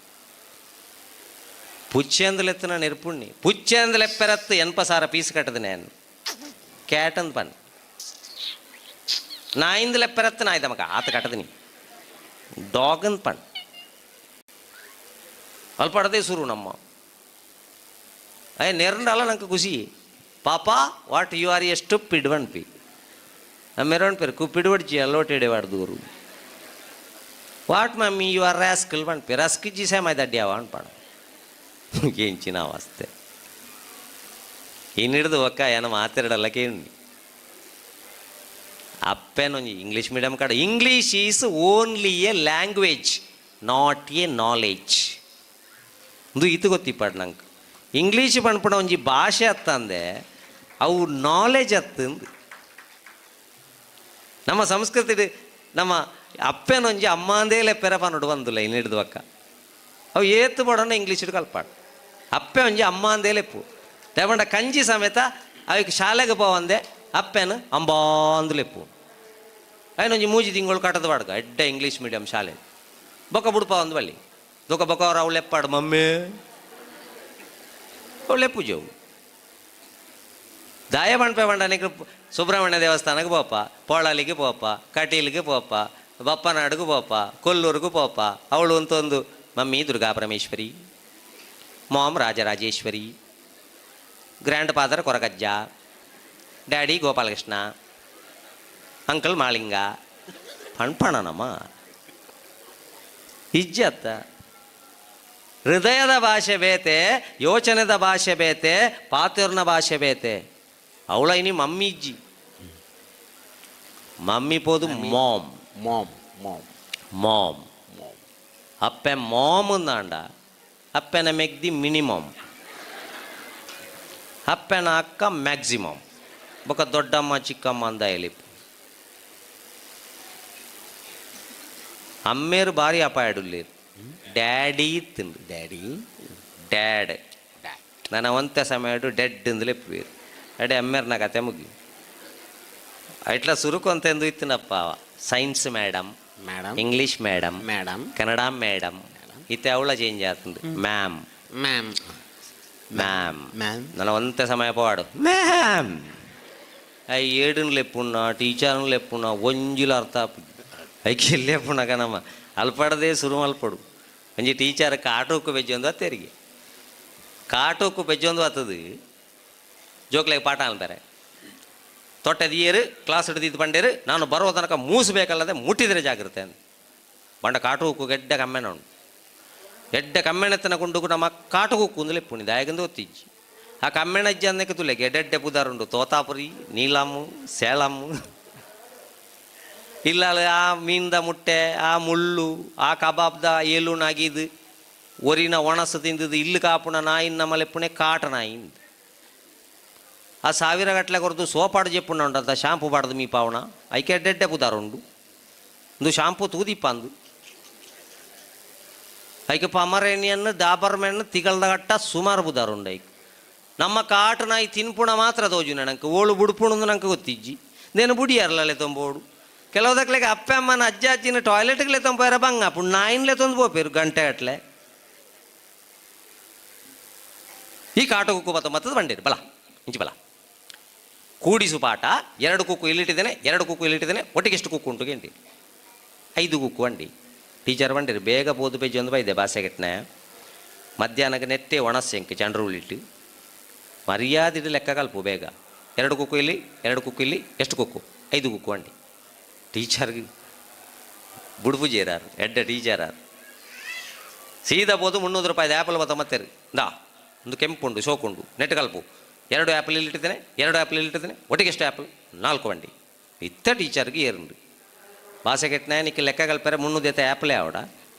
ಪುಚ್ಚೇಂದಲೆತ್ತನ ನೆರ್ಪುಣ್ಣಿ ಪುಚ್ಚೇಂದಲೆಪ್ಪೆರತ್ತು ಎನ್ಪಸಾರ ಪೀಸ್ ಕಟ್ಟದ ನೇನು ಕ್ಯಾಟಂದ್ ಪನ್ ನಾಯಿಂದಲೆಪ್ಪೆರತ್ತು ನಾಯ್ದ ಮಗ ಆತ ಕಟ್ಟದನಿ ಡಾಗನ್ ಪಣ್ ಅಲ್ಪಡದೆ ಸುರು ನಮ್ಮ ಅಯ್ಯ ನೆರಂಡಲ್ಲ ನಂಗೆ ಖುಷಿ ಪಾಪಾ what you are a stupid ಪಿ ಮೆರವಣ್ ಪೇರು ಕುಪ್ಪಿಡ್ ಅಲ್ಲೋಟೆಡೆ ವಾಡ್ದೂರು what mummy you are rascal ಪನ್ಪಿ ರಸ್ಕ್ ಜಿಸೆ ಮಾಯ್ ದಡ್ಡಿಯಾವ ಅನ್ಪಾಣ ಎಂಚಿನ ಅವಸ್ಥೆ. ಇನ್ನಿಡ್ದು ಒಕ್ಕ ಏನ ಮಾತೆರಡಲ್ಲ ಕೇಳಿ. ಅಪ್ಪೇನೊಂಜಿ ಇಂಗ್ಲೀಷ್ ಮೀಡಿಯಂ ಕಡೆ. English is only a language, not a knowledge. ಒಂದು ಇದು ಗೊತ್ತಿಪ್ಪಾಡು ನಂಗೆ. ಇಂಗ್ಲೀಷ್ ಪನ್ಪುಣ ಒಂಜಿ ಭಾಷೆ ಅತ್ತಂದೆ ಅವು ನಾಲೆಜ್ ಅತ್ತಂದು. ನಮ್ಮ ಸಂಸ್ಕೃತಿ ನಮ್ಮ ಅಪ್ಪೇನೊಂಜಿ ಅಮ್ಮಾಂದೇ ಲೆಪ್ಪೆರ ಪನ್ನೊಡು ಬಂದುಲ್ಲ ಇನ್ನಿಡ್ದು ಅಕ್ಕ. ಅವು ಏತು ಬಡೋಣ ಇಂಗ್ಲೀಷ್ ಕಲ್ಪಾಡು. ಅಪ್ಪೆ ಒಂಜಿ ಅಮ್ಮಾಂದೇ ಲೆಪ್ಪು ದೇಪಂಡ ಕಂಜಿ ಸಮೇತ ಅವಿಕ್ ಶಾಲೆಗೆ ಪೋವಂದೆ ಅಪ್ಪೆನ ಅಂಬಾಂದು ಲೆಪ್ಪು. ಐನೊಂಜಿ ಮೂಜಿ ತಿಂಗಳು ಕಟ್ಟದ ಬಾಡ್ಗ ಎಡ್ಡೆ ಇಂಗ್ಲೀಷ್ ಮೀಡಿಯಂ ಶಾಲೆ ಬೊಕ್ಕ ಬುಡ್ಪ ಒಂದು ಬಲ್ಲಿ ದೊಕ್ಕ ಬೊಕ್ಕ ಅವ್ರು ಅವು ಲೆಪ್ಪಾಡು ಮಮ್ಮಿ ಅವು ಲೆಪ್ಪು ಜೋವು ದಾಯ ಪಣ್ಪೆ ಪಂಡನಿಗೆ ಸುಬ್ರಹ್ಮಣ್ಯ ದೇವಸ್ಥಾನಕ್ಕೆ ಪೋಪ, ಪೋಳಲಿಗೆ ಪೋಪ, ಕಟೀಲಿಗೆ ಪೋಪ, ಬಪ್ಪನಾಡಿಗೆ ಪೋಪ, ಕೊಲ್ಲೂರಿಗೆ ಪೋಪ. ಅವಳು ಅಂತೊಂದು mummy Durga Parameshwari, mom Rajarajeshwari, grandfather Koragajja, daddy Gopalakrishna, uncle Malinga ಪಣ್ಪಣನಮ್ಮ ಇಜ್ಜತ್ತ. ಹೃದಯದ ಭಾಷೆ ಬೇತೆ, ಯೋಚನೆದ ಭಾಷೆ ಬೇತೆ, ಪಾತಿರ್ನ ಭಾಷೆ ಬೇತೆ. ಅವಳ ಇನಿ ಮಮ್ಮಿ ಇಜ್ಜಿ, ಮಮ್ಮಿ ಪೋದು ಮಾಮ್. Mom mom. Mom. ಅಪ್ಪೆ ಮಾಮ್ ಅಂದಾಂಡ ಅಪ್ಪೆನ ಮೆಗ್ದಿ ಮಿನಿಮಮ್, ಅಪ್ಪೆನ ಅಕ್ಕ ಮ್ಯಾಕ್ಸಿಮಮ್, ಬೊಕ ದೊಡ್ಡಮ್ಮ ಚಿಕ್ಕಮ್ಮ ಅಂದ ಎಲಿಪ್. ಅಮ್ಮೇರು ಭಾರಿ ಅಪಾಯಡುಲ್ಲೇರು. ಡ್ಯಾಡಿ ತಿಂದು ಡ್ಯಾಡಿ ಡ್ಯಾಡ್ ನನ್ನ ಒಂತೆ ಸಮಯ ಡೆಡ್ ಅಂದಲೇ ಲೆಪ್ಪುವೇರು. ಅಡೆ ಅಮ್ಮೇರ್ನ ಕತೆ ಮುಗಿ. ಇಟ್ಲ ಸುರುಕು ಅಂತ ಎಂದು ಇತ್ತಿನಪ್ಪ. Science madam, madam, English madam, madam, Kannada madam. ಇತ್ತೆ ಅವಳ ಚೇಂಜ್ ಆತಂದು ಮ್ಯಾಮ್. ಮ್ಯಾಮ್. ಮ್ಯಾಮ್. ಮ್ಯಾಮ್. ನನ್ನ ಒಂತೆ ಸಮಯ ಪೋವಾಡು ಮ್ಯಾಮ್. I ಏಡುನ್ ಲೆಪ್ಪುಣ್ಣ ಟೀಚರ್ನ್ ಲೆಪ್ಪುಣ್ಣ ಒಂಜಿಲ ಅರ್ಥ ಆಪುಜಿ. ಐಕೆ ಲೆಪ್ಪುಣ ಕನಮ್ಮ ಅಲ್ಪಡದೆ ಸುರು ಮಲ್ಪಡು. ಒಂಜಿ ಟೀಚರ್ ಕಾಟೋಕು ಬೆಜ್ಜೊಂದು ಅತ್ತೇರಿಗೆ ಕಾಟೋಕು ಬೆಜ್ಜೊಂದು ಆತದು. ಜೋಕ್ಲೆಗ್ ಪಾಠ ಅನ್ತಾರೆ ತೊಟ್ಟೆ ದಿಯೇರು ಕ್ಲಾಸ್ ಹಿಡಿದಿದ್ದು ಬಂಡೇರು ನಾನು ಬರುವ ತನಕ ಮೂಸಬೇಕಲ್ಲದೆ ಮುಟ್ಟಿದರೆ ಜಾಗ್ರತೆ ಅಂತ. ಬಂಡ ಕಾಟೋಕು ಗೆಡ್ಡೆ ಕಮ್ಮೆನ ಉಂಡು. ಎಡ್ಡೆ ಕಮ್ಮೆಣತನ ಕೊಂಡುಕು ನಮ್ಮ ಕಾಟುಕುಕ್ಕು ಅಂದಲೇ ಪುಣಿ ದಾಯಗಂದು ಒತ್ತಿಜ್ಜಿ. ಆ ಕಮ್ಮೆಣಜ್ಜಿ ಅನ್ನಕ್ಕೆ ತುಲೆ ಗೆಡ್ಡೆಡ್ಡೆ ಪುದಾರುಂಡು ತೋತಾಪುರಿ ನೀಲಮ್ಮು ಸೇಳಮ್ಮು ಇಲ್ಲ. ಆ ಮೀನ್ದ ಮುಟ್ಟೆ, ಆ ಮುಳ್ಳು, ಆ ಕಬಾಬ್ದ ಏಲು ನಾಗಿದು ಒರಿನ ಒಣಸು ತಿಂದಿದ್ದು ಇಲ್ಲು ಕಾಪುಣ ನಾಯಿನ ನಮ್ಮಲೆಪ್ಪುಣೆ ಕಾಟ ನಾಯಿಂದು. ಆ ಸಾವಿರ ಗಟ್ಟಲೆ ಕೊರದು ಸೋಪಾಡು ಚೆಪ್ಪುಂಡ ಉಂಟಂತ ಶಾಂಪು ಬಾಡ್ದು ಮೀ ಪಾವಣ ಐಕೆ ಎಡ್ಡೆಡ್ಡೆ ಪುದಾರುಂಡು ಇಂದು ಶಾಂಪು ತೂದಿಪ್ಪಂದು. ಐಕೆ ಪಮರೇನಿಯನ್ನು ದಾಬರ್ಮೆಣ್ಣು ತಿಗಲ್ದ ಗಟ್ಟ ಸುಮಾರು ಬುದಾರುಂಡು. ಐಕ್ ನಮ್ಮ ಕಾಟು ನಾಯಿ ತಿನ್ಪುಣ ಮಾತ್ರ ತೋಜುನ ನಂಗೆ. ಓಳು ಬುಡ್ಪುಣಂದು ನಂಗೆ ಗೊತ್ತಿಜ್ಜಿ. ನೇನು ಬುಡಿಯಾರಲ್ಲ ತೊಂಬೋಡು. ಕೆಲವುದಕ್ಲೆಗೆ ಅಪ್ಪೆ ಅಮ್ಮನ ಅಜ್ಜ ಅಜ್ಜಿನ ಟಾಯ್ಲೆಟ್ಗೆ ತೊಂಬೋರ ಬಂಗ ಅಪ್ಪು ನಾಯಿನ್ಲೆ ತೊಂದು ಪೋಪೇರು ಗಂಟೆ ಗಟ್ಲೆ. ಈ ಕಾಟು ಕುಕ್ಕು ಬತ್ತ ಮತ್ತದ ಬಂಡೇರು ಬಲ ಇಂಚಿ ಬಲ ಕೂಡಿಸು ಪಾಠ. ಎರಡು ಕುಕ್ಕು ಇಲ್ಲಿಟ್ಟಿದ್ದೇನೆ, ಎರಡು ಕುಕ್ಕು ಇಲ್ಲಿಟ್ಟಿದ್ದೇನೆ, ಒಟ್ಟಿಗೆ ಎಷ್ಟು ಕುಕ್ಕು ಉಂಟು ಗೇಂಟಿ? ಐದು ಕುಕ್ಕು ಅಂಡಿ. ಟೀಚರ್ ಬಂಡಿರು ಬೇಗ ಪೋದು ಪೇಜಿ ಒಂದು ಬೈದೆ ಬಾಸೆಗೆಟ್ನೆ ಮಧ್ಯಾಹ್ನಕ್ಕೆ ನೆಟ್ಟೆ ಒಣಸೆಂಕ್ ಚಂಡ್ರು ಉಳಿಟ್ಟು ಮರ್ಯಾದಿಟ್ಟು ಲೆಕ್ಕ ಕಲ್ಪು ಬೇಗ. ಎರಡು ಕುಕ್ಕು ಇಲ್ಲಿ, ಎರಡು ಕುಕ್ಕು ಇಲ್ಲಿ, ಎಷ್ಟು ಕುಕ್ಕು? ಐದು ಕುಕ್ಕು ಅಂಡಿ. ಟೀಚರ್ಗೆ ಬುಡುಪು ಜೇರಾರು ಎಡ್ಡೆ ಟೀಚರ್ ಸೀದಾ ಬೋದು 300 ರೂಪಾಯಿದ ಆ್ಯಪಲ್ ಬತ್ತ ಮತ್ತೆ ದಾ ಒಂದು ಕೆಂಪುಂಡು ಶೋಕುಂಡು ನೆಟ್ ಕಲ್ಪು. ಎರಡು ಆ್ಯಪಲ್ ಇಲ್ಲಿಟ್ಟಿದ್ದೇನೆ, ಎರಡು ಆ್ಯಪಲ್ ಇಲ್ಲಿಟ್ಟಿದ್ದೇನೆ, ಒಟ್ಟಿಗೆ ಎಷ್ಟು ಆ್ಯಪಲ್? ನಾಲ್ಕು ಬಂಡಿ. ಇತ್ತ ಟೀಚರ್ಗೆ ಏರುಂಡು ಬಾಸೆಗೆಟ್ನ ನಿಕ್ಕ ಲೆಕ್ಕ ಕಲ್ಪಾರೆ 300 ಎತ್ತ ಆ್ಯಪಲೇ ಆವಡ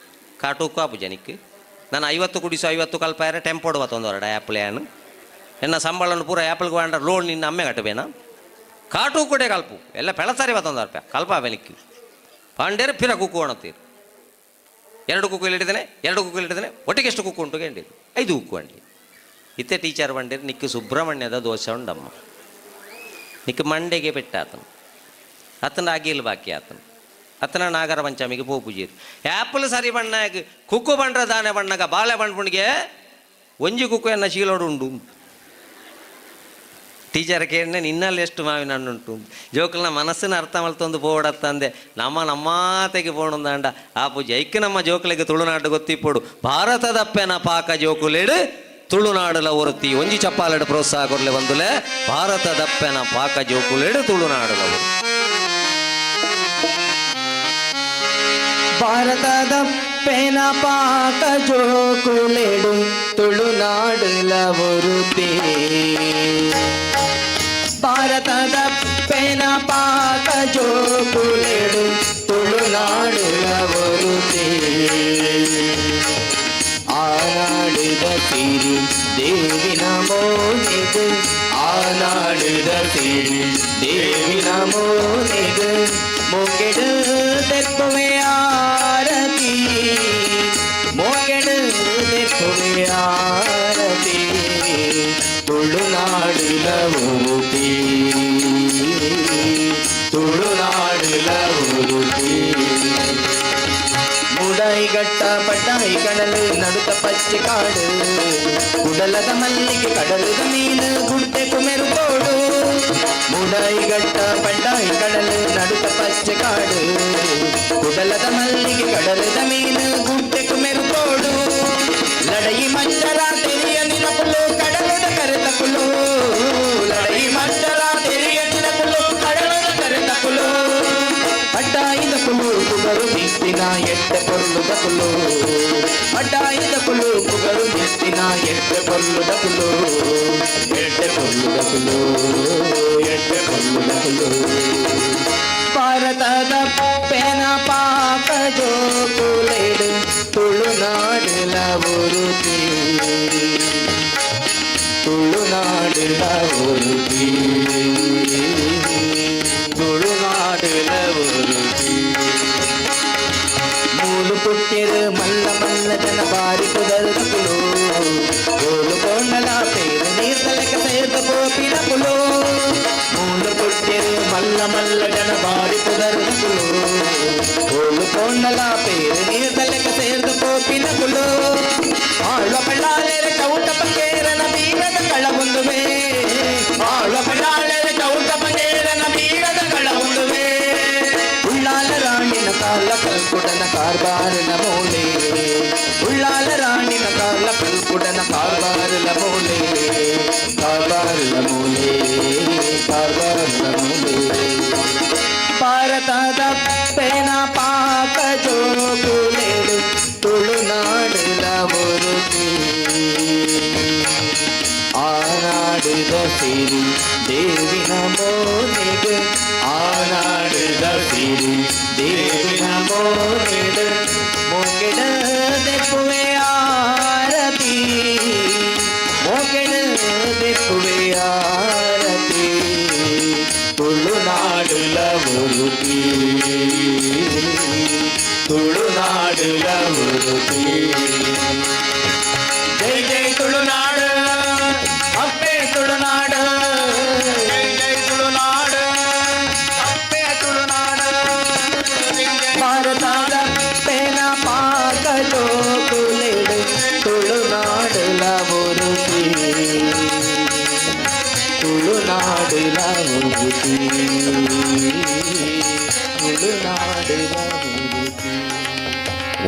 ಕಾಟುಕ್ಕು ಆಪುಜ ನಿಕ್. ನಾನು 50 ಕುಡಿಸು 50 ಕಲ್ಪಾರೆ ಟೆಂಪೋಡು ಬತ್ತೊಂದು ಆ್ಯಪಲ್ ಏನು ಎನ್ನ ಸಂಬಳನ್ನು ಪೂರ ಆ್ಯಪಲ್ಗೆ ವಾಂಡ ಲೋನ್ ನಿನ್ನ ಅಮ್ಮೆ ಕಟ್ಟಬೇನ ಕಾಟು ಕೂಡ ಕಲ್ಪು ಎಲ್ಲ ಪೆಳಸಾರಿ ಬತ್ತೊಂದು ರೂಪಾಯಿ ಕಲ್ಪ ಬೆನಿಕ್ಕಿ ಪಾಂಡ್ಯರು ಪಿರ ಕುಕ್ಕು ಅಣತ್ತೀರು. ಎರಡು ಕುಕ್ಕು ಇಲ್ಲಿಟ್ಟಿದ್ದೇನೆ, ಎರಡು ಕುಕ್ಕು ಇಲ್ಲಿಟ್ಟಿದ್ದೇನೆ, ಒಟ್ಟಿಗೆ ಎಷ್ಟು ಕುಕ್ಕು ಉಂಟು ಗಂಡಿ? ಐದು ಕುಕ್ಕು ಅಂಡಿ. ಇತ್ತೆ ಟೀಚರ್ ಬಂಡಿರು ನಿಕ್ಕು ಸುಬ್ರಹ್ಮಣ್ಯದ ದೋಷ ಉಂಡಮ್ಮ ನಿಕ್ಕು ಮಂಡೆಗೆ ಪೆಟ್ಟಾತನು ಅತನ ಅಗಿಲ್ ಬಾಕಿ ಆತನು ಅತನ ನಾಗರ ಪಂಚಮಿಗೆ ಪೋಪುಜೀರು ಆ್ಯಪಲ್ ಸರಿ ಬಣ್ಣಾಗ ಕುಕ್ಕು ಬಂಡ್ರ ದಾನೆ ಬಣ್ಣಗ ಬಾಳೆ ಬಂಡ್ಪುಣಿಗೆ ಒಂಜಿ ಕುಕ್ಕು ಎನ್ನ ಶೀಲೋಡು ಉಂಡು. ಟೀಚರ್ ಕೇಳಿದೆ ನಿನ್ನಲ್ಲಿ ಎಷ್ಟು ಮಾವಿನ ಹಣ್ಣು ಉಂಟು. ಜೋಕುಲ್ನ ಮನಸ್ಸಿನ ಅರ್ಥ ಮಲ್ತೊಂದು ಪೋಡತ್ತಂದೆ ನಮ್ಮ ನಮ್ಮಾತೆಗೆ ಪೋಣಂದಾಂಡ ಆ ಪೂಜೆ ಐಕ್ ನಮ್ಮ ಜೋಕುಲಿಗೆ ತುಳುನಾಡು ಗೊತ್ತಿಪ್ಪೋಡು. ಭಾರತದಪ್ಪೆನ ಪಾಕ ಜೋಕುಲೇಡು ತುಳುನಾಡುಲ ಒರುತಿ. ಒಂಜಿ ಚಪ್ಪಾಲೆಡು ಪ್ರೋತ್ಸಾಹ ಕೊರ್ಲೆ ಬಂದುಲೆ. ಭಾರತದಪ್ಪೆನ ಪಾಕ ಜೋಕುಲೇಡು ತುಳುನಾಡುಲ ಒರುತಿ. ಭಾರತದಪ್ಪೆನ ಪಾಕ ಜೋಕುಲೆಡು ತುಳುನಾಡುಲ ಒರುತಿ. ಭಾರತದ ಪೆನ ಪಾಕ ಜೋಕುಲೆಡು ತುಳುನಾಡುಲ ಒರುತಿ. ಆನಾಡುದ ಸಿರಿ ದೇವಿನ ಮೋನಿಗು, ಆನಾಡುದ ಸಿರಿ ದೇವಿನ ಮೋನಿಗು, ಮೋಕೆಡು ತೆಪ್ಪುವೆ ಆರತಿ, ಮೋಕೆಡು ತೆಪ್ಪುವೆ ಆರತಿ. ತುಳುನಾಡುಲ ಒರುತಿ, ತುಳುನಾಡುಲ ಒರುತಿ. ಮೂಡಾಯಿ ಗಟ್ಟ ಪಟ್ಟಾಯಿ ಕಡಲು ನಡುತ ಪಚ್ಚೆ ಕಾಡು, ಕುಡಲದ ಮಲ್ಲಿಗೆ ಕಡಲದ ಮೀನು ಗುಡ್ಡೆ ಕುಮೆರು ತೋಡು. ಮೂಡಾಯಿ ಗಟ್ಟ ಪಟ್ಟಾಯಿ ಕಡಲು ನಡುತ ಪಚ್ಚೆ ಕಾಡು, ಕುಡಲದ ಮಲ್ಲಿಗೆ ಕಡಲದ ಮೀನು ಗುಡ್ಡೆ ಕುಮೆರು ತೋಡು. ಲಡಯಿ ಮಚ್ಚರ ತೆರಿಯ ನಿನಕುಲು ಕಡಲದ ಕರೆತಕುಲು, ಲಡಯಿ ಮಚ್ಚರ ತೆರಿಯ ನಿನಕುಲು ಕಡಲದ ಕರೆತಕುಲು. ಪಟ್ಟಾಯಿದ ಕುಲು ಪುಗರು ನಿಸ್ತಿನ ಎಟ್ಟೆ ಪೊರ್ಲುದ ಕುಲು, ಪಟ್ಟಾಯಿದ ಕುಲು ಪುಗರು ನಿಸ್ತಿನ ಎಟ್ಟೆ ಪೊರ್ಲುದ ಕುಲು, ಎಟ್ಟೆ ಪೊರ್ಲುದ ಕುಲು, ಎಟ್ಟೆ ಪೊರ್ಲುದ ಕುಲು. ಭಾರತದ ಪೆನ ಪಾಕ ಜೋಕುಲೆಡು ತುಳುನಾಡುಲ ಒರುತಿ, ತುಳುನಾಡುಲ ಒರುತಿ, ತುಳುನಾಡುಲ ಒರುತಿ. ಮೂಲು ಪುಟ್ಟಿರು ಮಲ್ಲ ಮಲ್ಲ ಜನ ಬಾರಿ ಕುದರುದಕುಲು, ಗೋಲು ಕೋಂಡಲ ಪೇರು ನೀರ್ತಲಕ ಸೇರ್ದ ಪೋಪಿನ ಕುಲು. ಮೂಲು ಪುಟ್ಟಿರು ಮಲ್ಲ ಮಲ್ಲ ಜನ ಬಾರಿ ಕುದರುದಕುಲು, ಗೋಲು ಕೋಂಡಲ ಪೇರು ನೀರ್ತಲಕ ಸೇರ್ದ ಪೋಪಿನ ಕುಲು. ಆಳ್ವ ಬಳ್ಳಾಲೆರೆ ಚೌಟ ಪಂಗೇರನ ಬೀರದ ಕಳವೊಂದುವೆ, ಆಳ್ವ ಬಳ್ಳಾಲೆರೆ ಚೌಟ ಪಂಗೇರನ ಬೀರದ ಕಳವೊಂದುವೆ. ಉಳ್ಳಾಲ ರಾಣಿನ ಕಾಲ ಕಲ್ಕುಡನ ಕಾರ್ಬಾರನ ಮೂಲೆ, ಉಳ್ಳಾಲ ರಾಣಿನ ಕಾಲ ಕಲ್ಕುಡನ ಕಾರ್ಬಾರನ ಮೂಲೆ, ಕಾರ್ಬಾರನ ಮೂಲೆ, ಕಾರ್ಬಾರನ ಮೂಲೆ. ಭಾರತದ ಪೆನ ಪಾಕ ಜೋಕುಲೆಡು ತುಳುನಾಡುಲ ಒರುತಿ. ಆನಾಡುದ ಸಿರಿ ದೇವಿನ ಮೋನಿಗು, ಆನಾಡುದ ಸಿರಿ ದೇವಿನ ಮೋನಿಡು, ಮೋಕೆಡ ದೆಪ್ಪುವೆ ಆರತಿ, ಮೋಕೆಡ ದೆಪ್ಪುವೆ ಆರತಿ. ತುಳುನಾಡುಲ ಒರುತಿ, ತುಳುನಾಡುಲ ಒರುತಿ. ಜೈ ಜೈ ತುಳುನಾಡು, ಅಪ್ಪೆ ತುಳುನಾಡು. ಜೈ ಜೈ ತುಳುನಾಡು, ಅಪ್ಪೆ ತುಳುನಾಡು. ಭಾರತದ ಪೆನ ಪಾಕ ಜೋಕುಲೆಡು ತುಳುನಾಡುಲ ಒರುತಿ, ತುಳುನಾಡುಲ ಒರುತಿ, ತುಳುನಾಡುಲ ಒರುತಿ.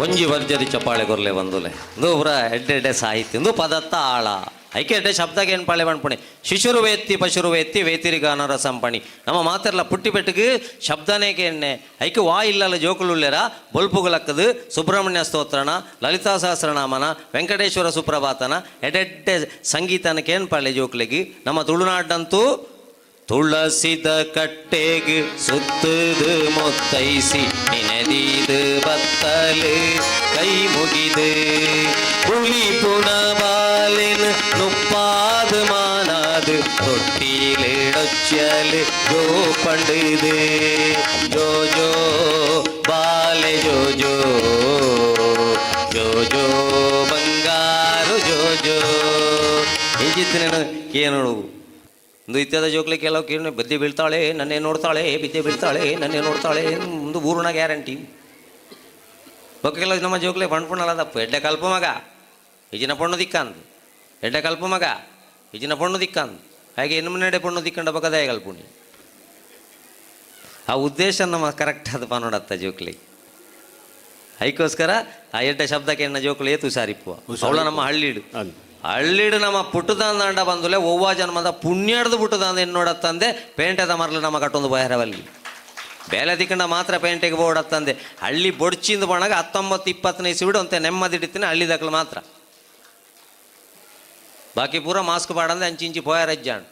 ಒಂಜಿ ವರ್ಜರಿ ಚಪ್ಪಾಳೆ ಕೊರ್ಲೆ ಬಂದುಲೆ. ಇಂದು ಪೂರ ಎಡ್ಡೆ ಎಡ್ಡೆ ಸಾಹಿತ್ಯ, ಇಂದು ಪದತ್ತ ಆಳ ಐಕೆ ಎಡ್ಡೆ ಶಬ್ದಕ್ಕೆ ಏನು ಪಾಳೆ ಪಣ್ಪುಣೆ. ಶಿಶುರು ವೇತ್ತಿ ಪಶುರು ವೇತ್ತಿ ವೇತಿರಿಗಾನರ ಸಂಪಣಿ. ನಮ್ಮ ಮಾತೆರ್ಲ ಪುಟ್ಟಿ ಪೆಟ್ಟಿಗೆ ಶಬ್ದನೇ ಕೇಣ್ಣೆ. ಐಕೆ ವಾ ಇಲ್ಲಲ್ಲ ಜೋಕುಲುಲ್ಲೆರ ಬೊಲ್ಪುಗಳಕ್ಕದು ಸುಬ್ರಹ್ಮಣ್ಯ ಸ್ತೋತ್ರನ, ಲಲಿತಾ ಸಹಸ್ರನಾಮನ, ವೆಂಕಟೇಶ್ವರ ಸುಪ್ರಭಾತನ, ಎಡೆಡ್ಡೆ ಸಂಗೀತನ ಕೇಣ್ಪಾಳೆ ಜೋಕುಲೆಗೆ. ನಮ್ಮ ತುಳುನಾಡಂತೂ ತುಳಸಿದ ಕಟ್ಟೆಗೆ ಸುತ್ತದು ಮೊತ್ತೈಸಿ ನಿನದೀದು ಬತ್ತಲು ಕೈ ಮುಗಿದು, புலி புனபாலின் நுப்பாது மானாது தொட்டிலிடொச்சலு ஜோ பண்டுது. ஜோ ஜோ ಬಾಲೆ ಜೋ ಜೋ, ಜೋ ಜೋ ಬಂಗಾರು ಜೋ ಜೋ. ಇಂಚಿತ್ತಿನ ಕೇನೋಡು ಒಂದು ಇತ್ಯಾದ ಜೋಕ್ಲೆ ಕೆಲವು ಕೇಳಿ ಬದ್ದೆ ಬೀಳ್ತಾಳೆ ನನ್ನೇ ನೋಡ್ತಾಳೆ, ಬಿದ್ದೆ ಬೀಳ್ತಾಳೆ ನನ್ನೇ ನೋಡ್ತಾಳೆ, ಒಂದು ಊರುನ ಗ್ಯಾರಂಟಿ. ಬೊಕ್ಕ ಕೆಲವು ನಮ್ಮ ಜೋಕ್ಲೆ ಪಣ್ಪುಣಲ್ಲ ತಪ್ಪು. ಎಡ್ಡೆ ಕಲ್ಪ ಮಗ ಇಜಿನ ಪೊಣ್ಣು ದಿಕ್ಕಂದು, ಎಡ್ಡೆ ಕಲ್ಪ ಮಗ ಇಜಿನ ಪೊಣ್ಣು ದಿಕ್ಕಂದು, ಹಾಗೆ ಇನ್ನು ಮುನ್ನಡೆ ಪೊಣ್ಣು ದಿಕ್ಕಂಡ ಬೊಕ್ಕ ಕಲ್ಪುಣಿ. ಆ ಉದ್ದೇಶ ನಮ್ಮ ಕರೆಕ್ಟ್ ಅದು ಪನ್ನೋಡತ್ತ ಜೋಕ್ಲಿ. ಐಕೋಸ್ಕರ ಆ ಎಡ್ಡೆ ಶಬ್ದಕ್ಕೆ ಎಣ್ಣ ಜೋಕ್ಲು ಏತು ಹುಷಾರಿಪ್ಪುವ ಅವಳ. ನಮ್ಮ ಹಳ್ಳಿಡು ಹಳ್ಳಿಡು ನಮ್ಮ ಪುಟ್ಟದಂಡ ಬಂದುಲೆ ಒವ್ವ ಜನ್ಮದ ಪುಣ್ಯಡ್ದು ಪುಟ್ಟದಂದ ಎನ್ನೋಡತ್ತಂದೆ. ಪೇಂಟೆದ ಮರಲು ನಮ್ಮ ಕಟ್ಟೊಂದು ಬಹಿರವಲ್ಲಿ ಬೇಲೆ ತಿಕ್ಕಂಡ ಮಾತ್ರ ಪೇಂಟೆಗೆ ಬೋಡತ್ತಂದೆ. ಹಳ್ಳಿ ಬೊಡ್ಚಿಂದ ಬಣಗ 19 20ನೇ ಇಸ್ವಿಡು ಅಂತೆ ನೆಮ್ಮದಿ ಹಿಡಿತೀನಿ ಹಳ್ಳಿ ದಕ್ಕಲು ಮಾತ್ರ. ಬಾಕಿ ಪೂರ ಮಾಸ್ಕ್ ಪಾಡಂದೆ ಅಂಚಿ ಇಂಚಿ ಪೋಯಾರಜ್ಜಾಂಡ್.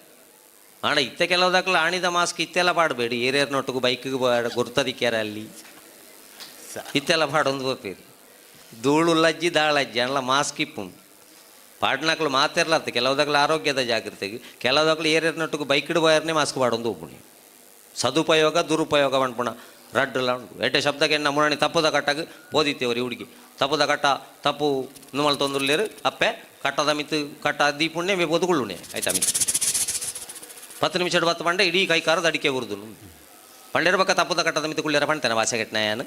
ಆಂಡ ಇತ್ತೆ ಕೆಲವುದಕ್ಲು ಆಣಿದ ಮಾಸ್ಕ್ ಇತ್ತೆಲ್ಲ ಪಾಡಬೇಡಿ. ಏರೇರ್ ನೊಟ್ಟುಗು ಬೈಕ್ಗೆ ಗುರ್ತದಿಕ್ಯಾರ ಅಲ್ಲಿ ಇತ್ತೆಲ್ಲ ಪಾಡೊಂದು ಪೋಪೇರು. ಧೂಳು ಲಜ್ಜಿ ದಾಳಜ್ಜಿ ಅಲ್ಲ ಮಾಸ್ಕ್ ಇಪ್ಪುಂಡು ಪಾಡ್ನಕ್ಲು ಮಾತೆರ್ಲತ್ತ. ಕೆಲವುದಕ್ಲು ಆರೋಗ್ಯದ ಜಾಗೃತೆಗೆ, ಕೆಲವುದಕ್ಲು ಏರೇರ್ ನೊಟ್ಟುಗು ಬೈಕ್ಡ್ ಬೋಯರ್ನೇ ಮಾಸ್ಕ್ ಪಾಡೊಂದು ಹೋಗ್ಬುಣಿ. ಸದುಪಯೋಗ ದುರುಪಯೋಗ ಪನ್ಪುಣ ರಡ್ಡುಲ ಉಂಡು. ಎಡ್ಡೆ ಶಬ್ದಕ್ಕೆ ಎನ್ನ ಮುರಣಿ ತಪ್ಪುದ ಕಟ್ಟಗ್ ಪೋದಿತ್ತೇವ್ರಿ ಹುಡುಗಿ ತಪ್ಪುದ ಕಟ್ಟ ತಪ್ಪು ನುಮಲ್ ತೊಂದುಲ್ಲೇರು ಅಪ್ಪೆ ಕಟ್ಟದ ಮಿತ್ತು ಕಟ್ಟ ದೀಪುಣ್ಣೆ ಮೇ ಪೋದುಕೊಳ್ಳುಣೆ ಆಯ್ತಾ ಮಿತ್ತು 10 ನಿಮಿಷ ಬತ್ತು ಪಂಡೆ ಇಡೀ ಕೈ ಕಾರದ ಅಡಿಕೆ ಉರ್ದು ಪಂಡೇರ ಬಕ್ಕ ತಪ್ಪುದ ಕಟ್ಟದ ಮಿತ್ತು ಕುಳ್ಳಿರ ಪಣ್ತೇನೆ ವಾಸೆಗೆಟ್ನಾಯನ್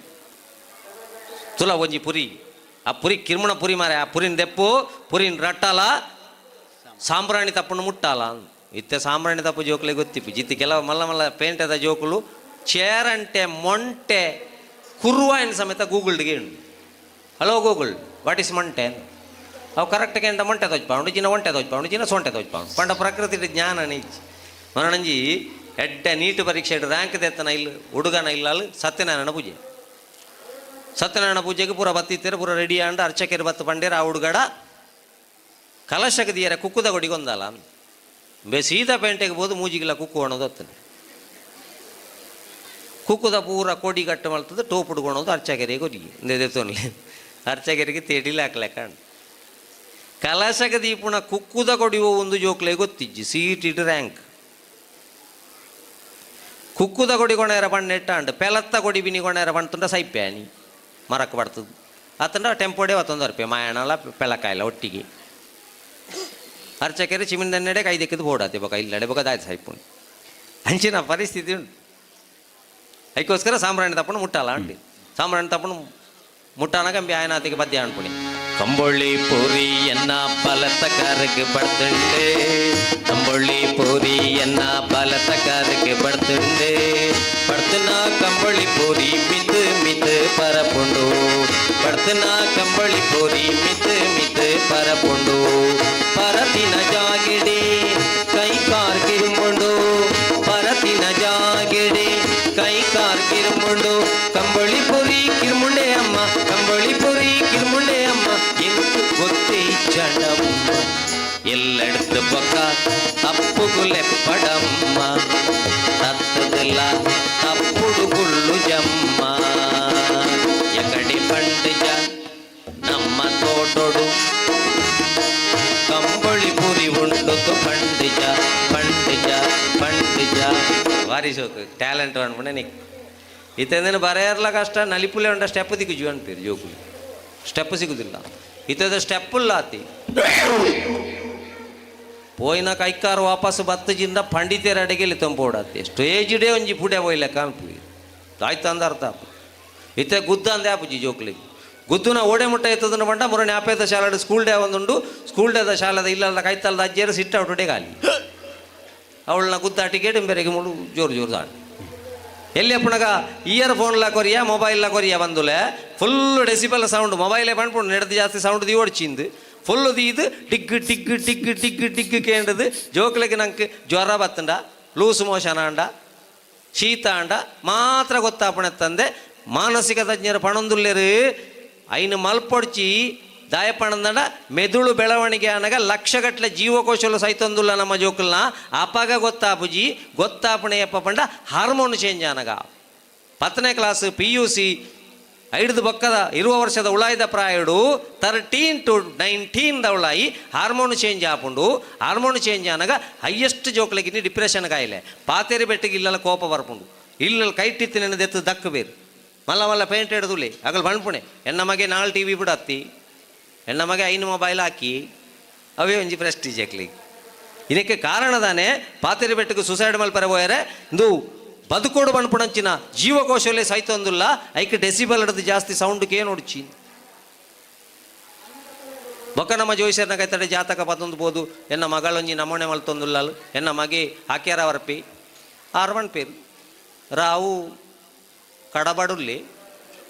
ತುಲ ಒಂಜಿ ಪುರಿ ಆ ಪುರಿ ಕಿರ್ಮಣ ಪುರಿ ಮಾರೆ ಆ ಪುರಿನ ದೆಪ್ಪು ಪುರಿನ ರಟ್ಟಲ ಸಾಂಬ್ರಾಣಿ ತಪ್ಪನ್ನು ಮುಟ್ಟಾಲ. ಇತ್ತೆ ಸಾಂಬ್ರಾಣಿ ತಪ್ಪು ಜೋಕುಲೆ ಗೊತ್ತಿಪ್ಪು ಜಿತ್ತಿ ಕೆಲವು ಮಲ್ಲ ಮಲ್ಲ ಪೇಂಟದ ಜೋಕುಲು ಚೇರಂಟೆ ಮೊಂಟೆ ಕುರುವಾಯಿನ ಸಮೇತ ಗೂಗಲ್ಗೆ ಉಂಡು. Hello Google, what is Monte? ಅವು ಕರೆಕ್ಟ್ ಕೇಂದ್ರ ಮೊಂಟೆ ತೋಜ್ಪಾವುಂಡು ಜಿನ ಒಂಟೆ ತೋಜ್ಪಾವುಂಡು ಜಿನ ಸೊಂಟೆ ತೋಜ್ಪಾವುಂಡು ಪಂಡ ಪ್ರಕೃತಿ ಜ್ಞಾನ ನಿಜ್ ಮರಣಂಜಿ ಎಡ್ಡೆ ನೀಟು ಪರೀಕ್ಷೆ ರ್ಯಾಂಕ್ ದೆತ್ತನ ಇಲ್ಲ ಹುಡುಗನ ಇಲ್ಲಲ್ ಸತ್ಯನಾರಾಯಣ ಪೂಜೆ. ಸತ್ಯನಾರಾಯಣ ಪೂಜೆಗೆ ಪೂರ ಬತ್ತಿತ್ತಾರೆ ಪೂರ ರೆಡಿ ಆಂಡ ಅರ್ಚಕರು ಬತ್ತು ಪಂಡೇರ ಆ ಹುಡುಗಡ ಕಲಶಕ್ಕೆ ದಿಯರ ಕುಕ್ಕುದ ಕೊಡಿಗೊಂದಲ್ಲ ಬೇ ಸೀದಾ ಪೇಂಟೆಗೆ ಬೋದು ಮೂಜಿಗಿಲ್ಲ ಕುಕ್ಕು ಅನ್ನೋದು ಹೊತ್ತನೆ ಕುಕ್ಕುದ ಪೂರ ಕೊಡಿ ಕಟ್ಟು ಮಲ್ತದ ಟೋಪ್ ಹುಡ್ಕೊಳೋದು ಅರ್ಚಕರಿಗೆ ಕೊಡಿ ತೊನ್ಲೆ ಅರ್ಚಕರಿಗೆ ತೇಡಿಲ್ಲ ಹಾಕ್ಲೆಕ್ಕ ಕಲಶಕ ದೀಪುಣ ಕುಕ್ಕುದ ಕೊಡಿಯುವ ಒಂದು ಜೋಕ್ಲೆ ಗೊತ್ತಿಜ್ಜಿ ಸೀಟ್ ರ್ಯಾಂಕ್ ಕುಕ್ಕುದ ಕೊಡಿ ಕೊಣೆರ ಪಣ್ಣ ಎಟ್ಟಾಂಡು ಪೆಲತ್ತ ಕೊಡಿ ಬಿನಿ ಕೊಣೆರ ಪಣ್ತುಂಡ ಸೈಪ್ಯಾನಿ ಮರಕ್ಕೆ ಬರ್ತದೆ ಆತಂಡ ಟೆಂಪೋಡೆ ವತ್ತೊಂದು ರೂಪಾಯಿ ಮಾಯಣಲ ಪೆಲಕಾಯಿಲ್ಲ ಒಟ್ಟಿಗೆ ಅರ್ಚಕರು ಚಿಮಿಂದನ್ನೆಡೆ ಕೈ ದಿಕ್ಕದು ಬೋಡಾತಿ ಬೊಕ ಇಲ್ಲಡೆ ಬೊಕ ದಾಯ್ತು ಸೈಪುಂಡು ಅಂಚಿನ ಪರಿಸ್ಥಿತಿ ಉಂಟು. ಅದಕ್ಕೋಸ್ಕರ ಸಾಂಬ್ರಾಣಿ ತಪ್ಪಣ ಮುಟ್ಟಲ್ಲ ಅಂಡಿ ಸಾಂಬ್ರಾಣಿ ತಪ್ಪಣ ಮುಟ್ಟಾನಗ ಆಯನಾತಿಗೆ ಪದ್ಯ ಅನ್ಪುಣಿ. ಕಂಬೊಳ್ಳಿ ಪೂರಿ ಎನ್ನ ಬಲತ ಕಾರಕ್ಕೆ ಬಡ್ತುಂಡೆ, ಕಂಬೊಳ್ಳಿ ಪೂರಿ ಎನ್ನ ಬಲತ ಕಾರಕ್ಕೆ ಬಡ್ತುಂಡೆ, ಬಡ್ತನ ಕಂಬಳಿ ಪೂರಿ ಮಿತ್ ಮಿತ್ ಪರಪುಂಡು, ಬಡ್ತನ ಕಂಬಳಿ ಪೂರಿ ಮಿತ್ ಮಿತ್ ಪರಪುಂಡು, ಪರತಿನ ಜಾಗಿಡೆ ಕೈ ಕಾರ್ ಕಿರುಮುಂಡು, ಪರತಿನ ಜಾಗಿಡೆ ಕೈ ಕಾರ್ ಕಿರುಮುಂಡು, ಕಂಬಳಿ ಪುರಿ ಕಿರುಮುಂಡೆ ಅಮ್ಮ, ಕಂಬಳಿ ಪುರಿ ಕಿರುಮುಂಡೆ ಅಮ್ಮ, ಎಂಕು ಗೊತ್ತೇ ಚಂಡಮ್ಮ, ಎಲ್ಲೆಡ್ದು ಬೊಕ್ಕ ತಪ್ಪುಗುಲೆಪ್ಪಡಮ್ಮ, ತತ್ತದಿಲ್ಲ ತಪ್ಪುಡು ಗುಳ್ಳು ಜಮ್ಮ, ಎಕಡೆ ಪಂಡಿಜ ನಮ್ಮ ತೋಟೊಡು ಕಂಬಳಿ ಪುರಿ ಉಂಡುದು ಪಂಡಿಜ ಪಂಡಿಜ ಪಂಡಿಜ. ಭಾರಿ ಶೋಕು ಟ್ಯಾಲೆಂಟ್ ಅನ್ಕೊಂಡೆ ನೀ ಇತ್ತಂದ್ರೆ ಬರೆಯರ್ಲ ಕಷ್ಟ ನಲಿಪುಲೆ ಉಂಡ ಸ್ಟೆಪ್ ದಿಕ್ಕು ಅನ್ಪೀರು ಜೋಕುಲು ಸ್ಟೆಪ್ ಸಿಗುದಿಲ್ಲ ಇತ್ತದ ಸ್ಟೆಪ್ ಆತಿ ಪೋಯಿನ ಕೈಕಾರು ವಾಪಸ್ ಬತ್ತಜಿಂದ ಪಂಡಿತರ ಅಡಿಗೆಲಿ ತಂಪೋಡಾತಿ ಸ್ಟೇಜ್ ಡೇ ಒಂಜಿ ಪುಡೆ ಪೋಯ್ಲೆಕ್ಕ ಅನ್ಪುಯಿ ಆಯ್ತು ಅಂದ ಅರ್ಥ ಇತ್ತೆ ಗುದ್ದ ಅಂದೆ ಆಪುಜಿ ಜೋಕ್ಲಿಗೆ ಗುದ್ದುನ ಓಡೆ ಮುಟ್ಟ ಎತ್ತದನ್ನ ಬಂಡ ಮುರಣಿ ಆಪೇತ ಶಾಲೆ ಸ್ಕೂಲ್ ಡೇ ಒಂದುಂಡು ಸ್ಕೂಲ್ ಡೇದ ಶಾಲೆದ ಇಲ್ಲದ ಕೈತಲ್ದ ಅಜ್ಜಿಯರು ಸಿಟ್ಟ ಔಟುಡೆ ಗಾಲಿ ಅವಳನ್ನ ಗುದ್ದಾಟಿಗೆ ಬೆರೆಗೆ ಮುಳು ಜೋರು ಜೋರು ದಾಂಡು ಎಲ್ಲಿ ಅಪ್ಪಣಗ ಇಯರ್ ಫೋನ್ಲ ಕೊರಿಯ ಮೊಬೈಲ್ಲ ಕೊರಿಯ ಬಂದುಲೆ ಫುಲ್ ಡೆಸಿಬಲ್ ಸೌಂಡ್ ಮೊಬೈಲೇ ಪಣ್ಪುಂಡು ನೆಡ್ದು ಜಾಸ್ತಿ ಸೌಂಡ್ the ಓಡ್ಚಿಂದು ಫುಲ್ ದೀದು ಟಿಗ್ ಟಿಗ್ ಟಿಗ್ ಟಿಗ್ ಟಿಗ್ ಕೇಂಡದು ಜೋಕ್ಲೆಗೆ ನಂಗೆ ಜ್ವರ ಬತ್ತಂಡ ಲೂಸ್ ಮೋಷನ್ ಆಂಡ ಶೀತ ಆಂಡ ಮಾತ್ರ ಗೊತ್ತಾಪಣೆ ತಂದೆ ಮಾನಸಿಕ ತಜ್ಞರು ಪಣೊಂದುಲ್ಲೇರು ಐನು ಮಲ್ಪೊಡ್ಚಿ ದಾಯಪಣಂದಂಡ ಮೆದುಳು ಬೆಳವಣಿಗೆ ಅನಗ ಲಕ್ಷಗಟ್ಟಲೆ ಜೀವಕೋಶಲು ಸೈತೊಂದುಲ್ಲ ನಮ್ಮ ಜೋಕುಲ್ನ ಅಪಾಗ ಗೊತ್ತಾಪುಜಿ ಗೊತ್ತಾಪಣೆಯಪ್ಪ ಪಂಡ ಹಾರ್ಮೋನ್ ಚೇಂಜ್ ಆನಗ 10ನೇ ಕ್ಲಾಸ್ PUC ಐಡ್ದು ಬೊಕ್ಕದ ಇರುವ ವರ್ಷದ ಉಳಾಯ್ದ ಪ್ರಾಯಡು 13 to 19 the ಉಳಾಯಿ ಹಾರ್ಮೋನ್ ಚೇಂಜ್ ಆಪುಂಡು. ಹಾರ್ಮೋನ್ ಚೇಂಜ್ ಆನಗ ಹೈಯೆಸ್ಟ್ ಜೋಕ್ಲೆಗಿನಿ ಡಿಪ್ರೆಷನ್ ಕಾಯಿಲೆ ಪಾತೇರಿ ಬೆಟ್ಟಿಗೆ ಇಲ್ಲಲ್ಲ ಕೋಪ ಬರ್ಪುಂಡು ಇಲ್ಲ ಕೈಟಿತ್ತಿನ ದೆತ್ತು ದಕ್ಕು ಬೇರು ಮಲ್ಲ ಮಲ್ಲ ಪೇಂಟ್ ಹಿಡ್ದುಲಿ ಅಗಲ್ ಬಣ್ಪುಣೆ ಎನ್ನ ಮಗೆ ನಾಲ್ ಟಿವಿ ಬಿಡತ್ತಿ ಎನ್ನ ಮಗೆ ಐನು ಮೊಬೈಲ್ ಹಾಕಿ ಅವೇ ಒಂಜಿ ಪ್ರೆಸ್ಟೀಜ್ ಅಕ್ಲಿಗೆ ಇದಕ್ಕೆ ಕಾರಣ ತಾನೆ ಪಾತೆರಿ ಬೆಟ್ಟಕ್ಕೆ ಸುಸೈಡ್ ಮಲ್ಪರೆ ಪೋಯರೆ ಇಂದು ಬದುಕೋಡು ಬಣ್ಪುಣಂಚಿನ ಜೀವಕೋಶಲೇ ಸೈತೊಂದುಲ್ಲ ಐಕ್ ಡೆಸಿಬಲ್ ಹಿಡಿದು ಜಾಸ್ತಿ ಸೌಂಡ್ ನೋಡ್ಚಿ ಬೊಕ್ಕ ನಮ್ಮ ಜೋಯಿಸರ್ನ ಕೈತಡೆ ಜಾತಕ ಪತ್ತೊಂದು ಬೋದು ಎನ್ನ ಮಗಳೊಂಜಿ ನಮೂನೆ ಮಲ್ತೊಂದುಲ್ಲಲು ಎನ್ನ ಮಗೆ ಹಾಕ್ಯಾರ ವರ್ಪಿ ಆರ್ವಣ್ ಪೇರು ರಾವು ಕಡಬಡುಲ್ಲಿ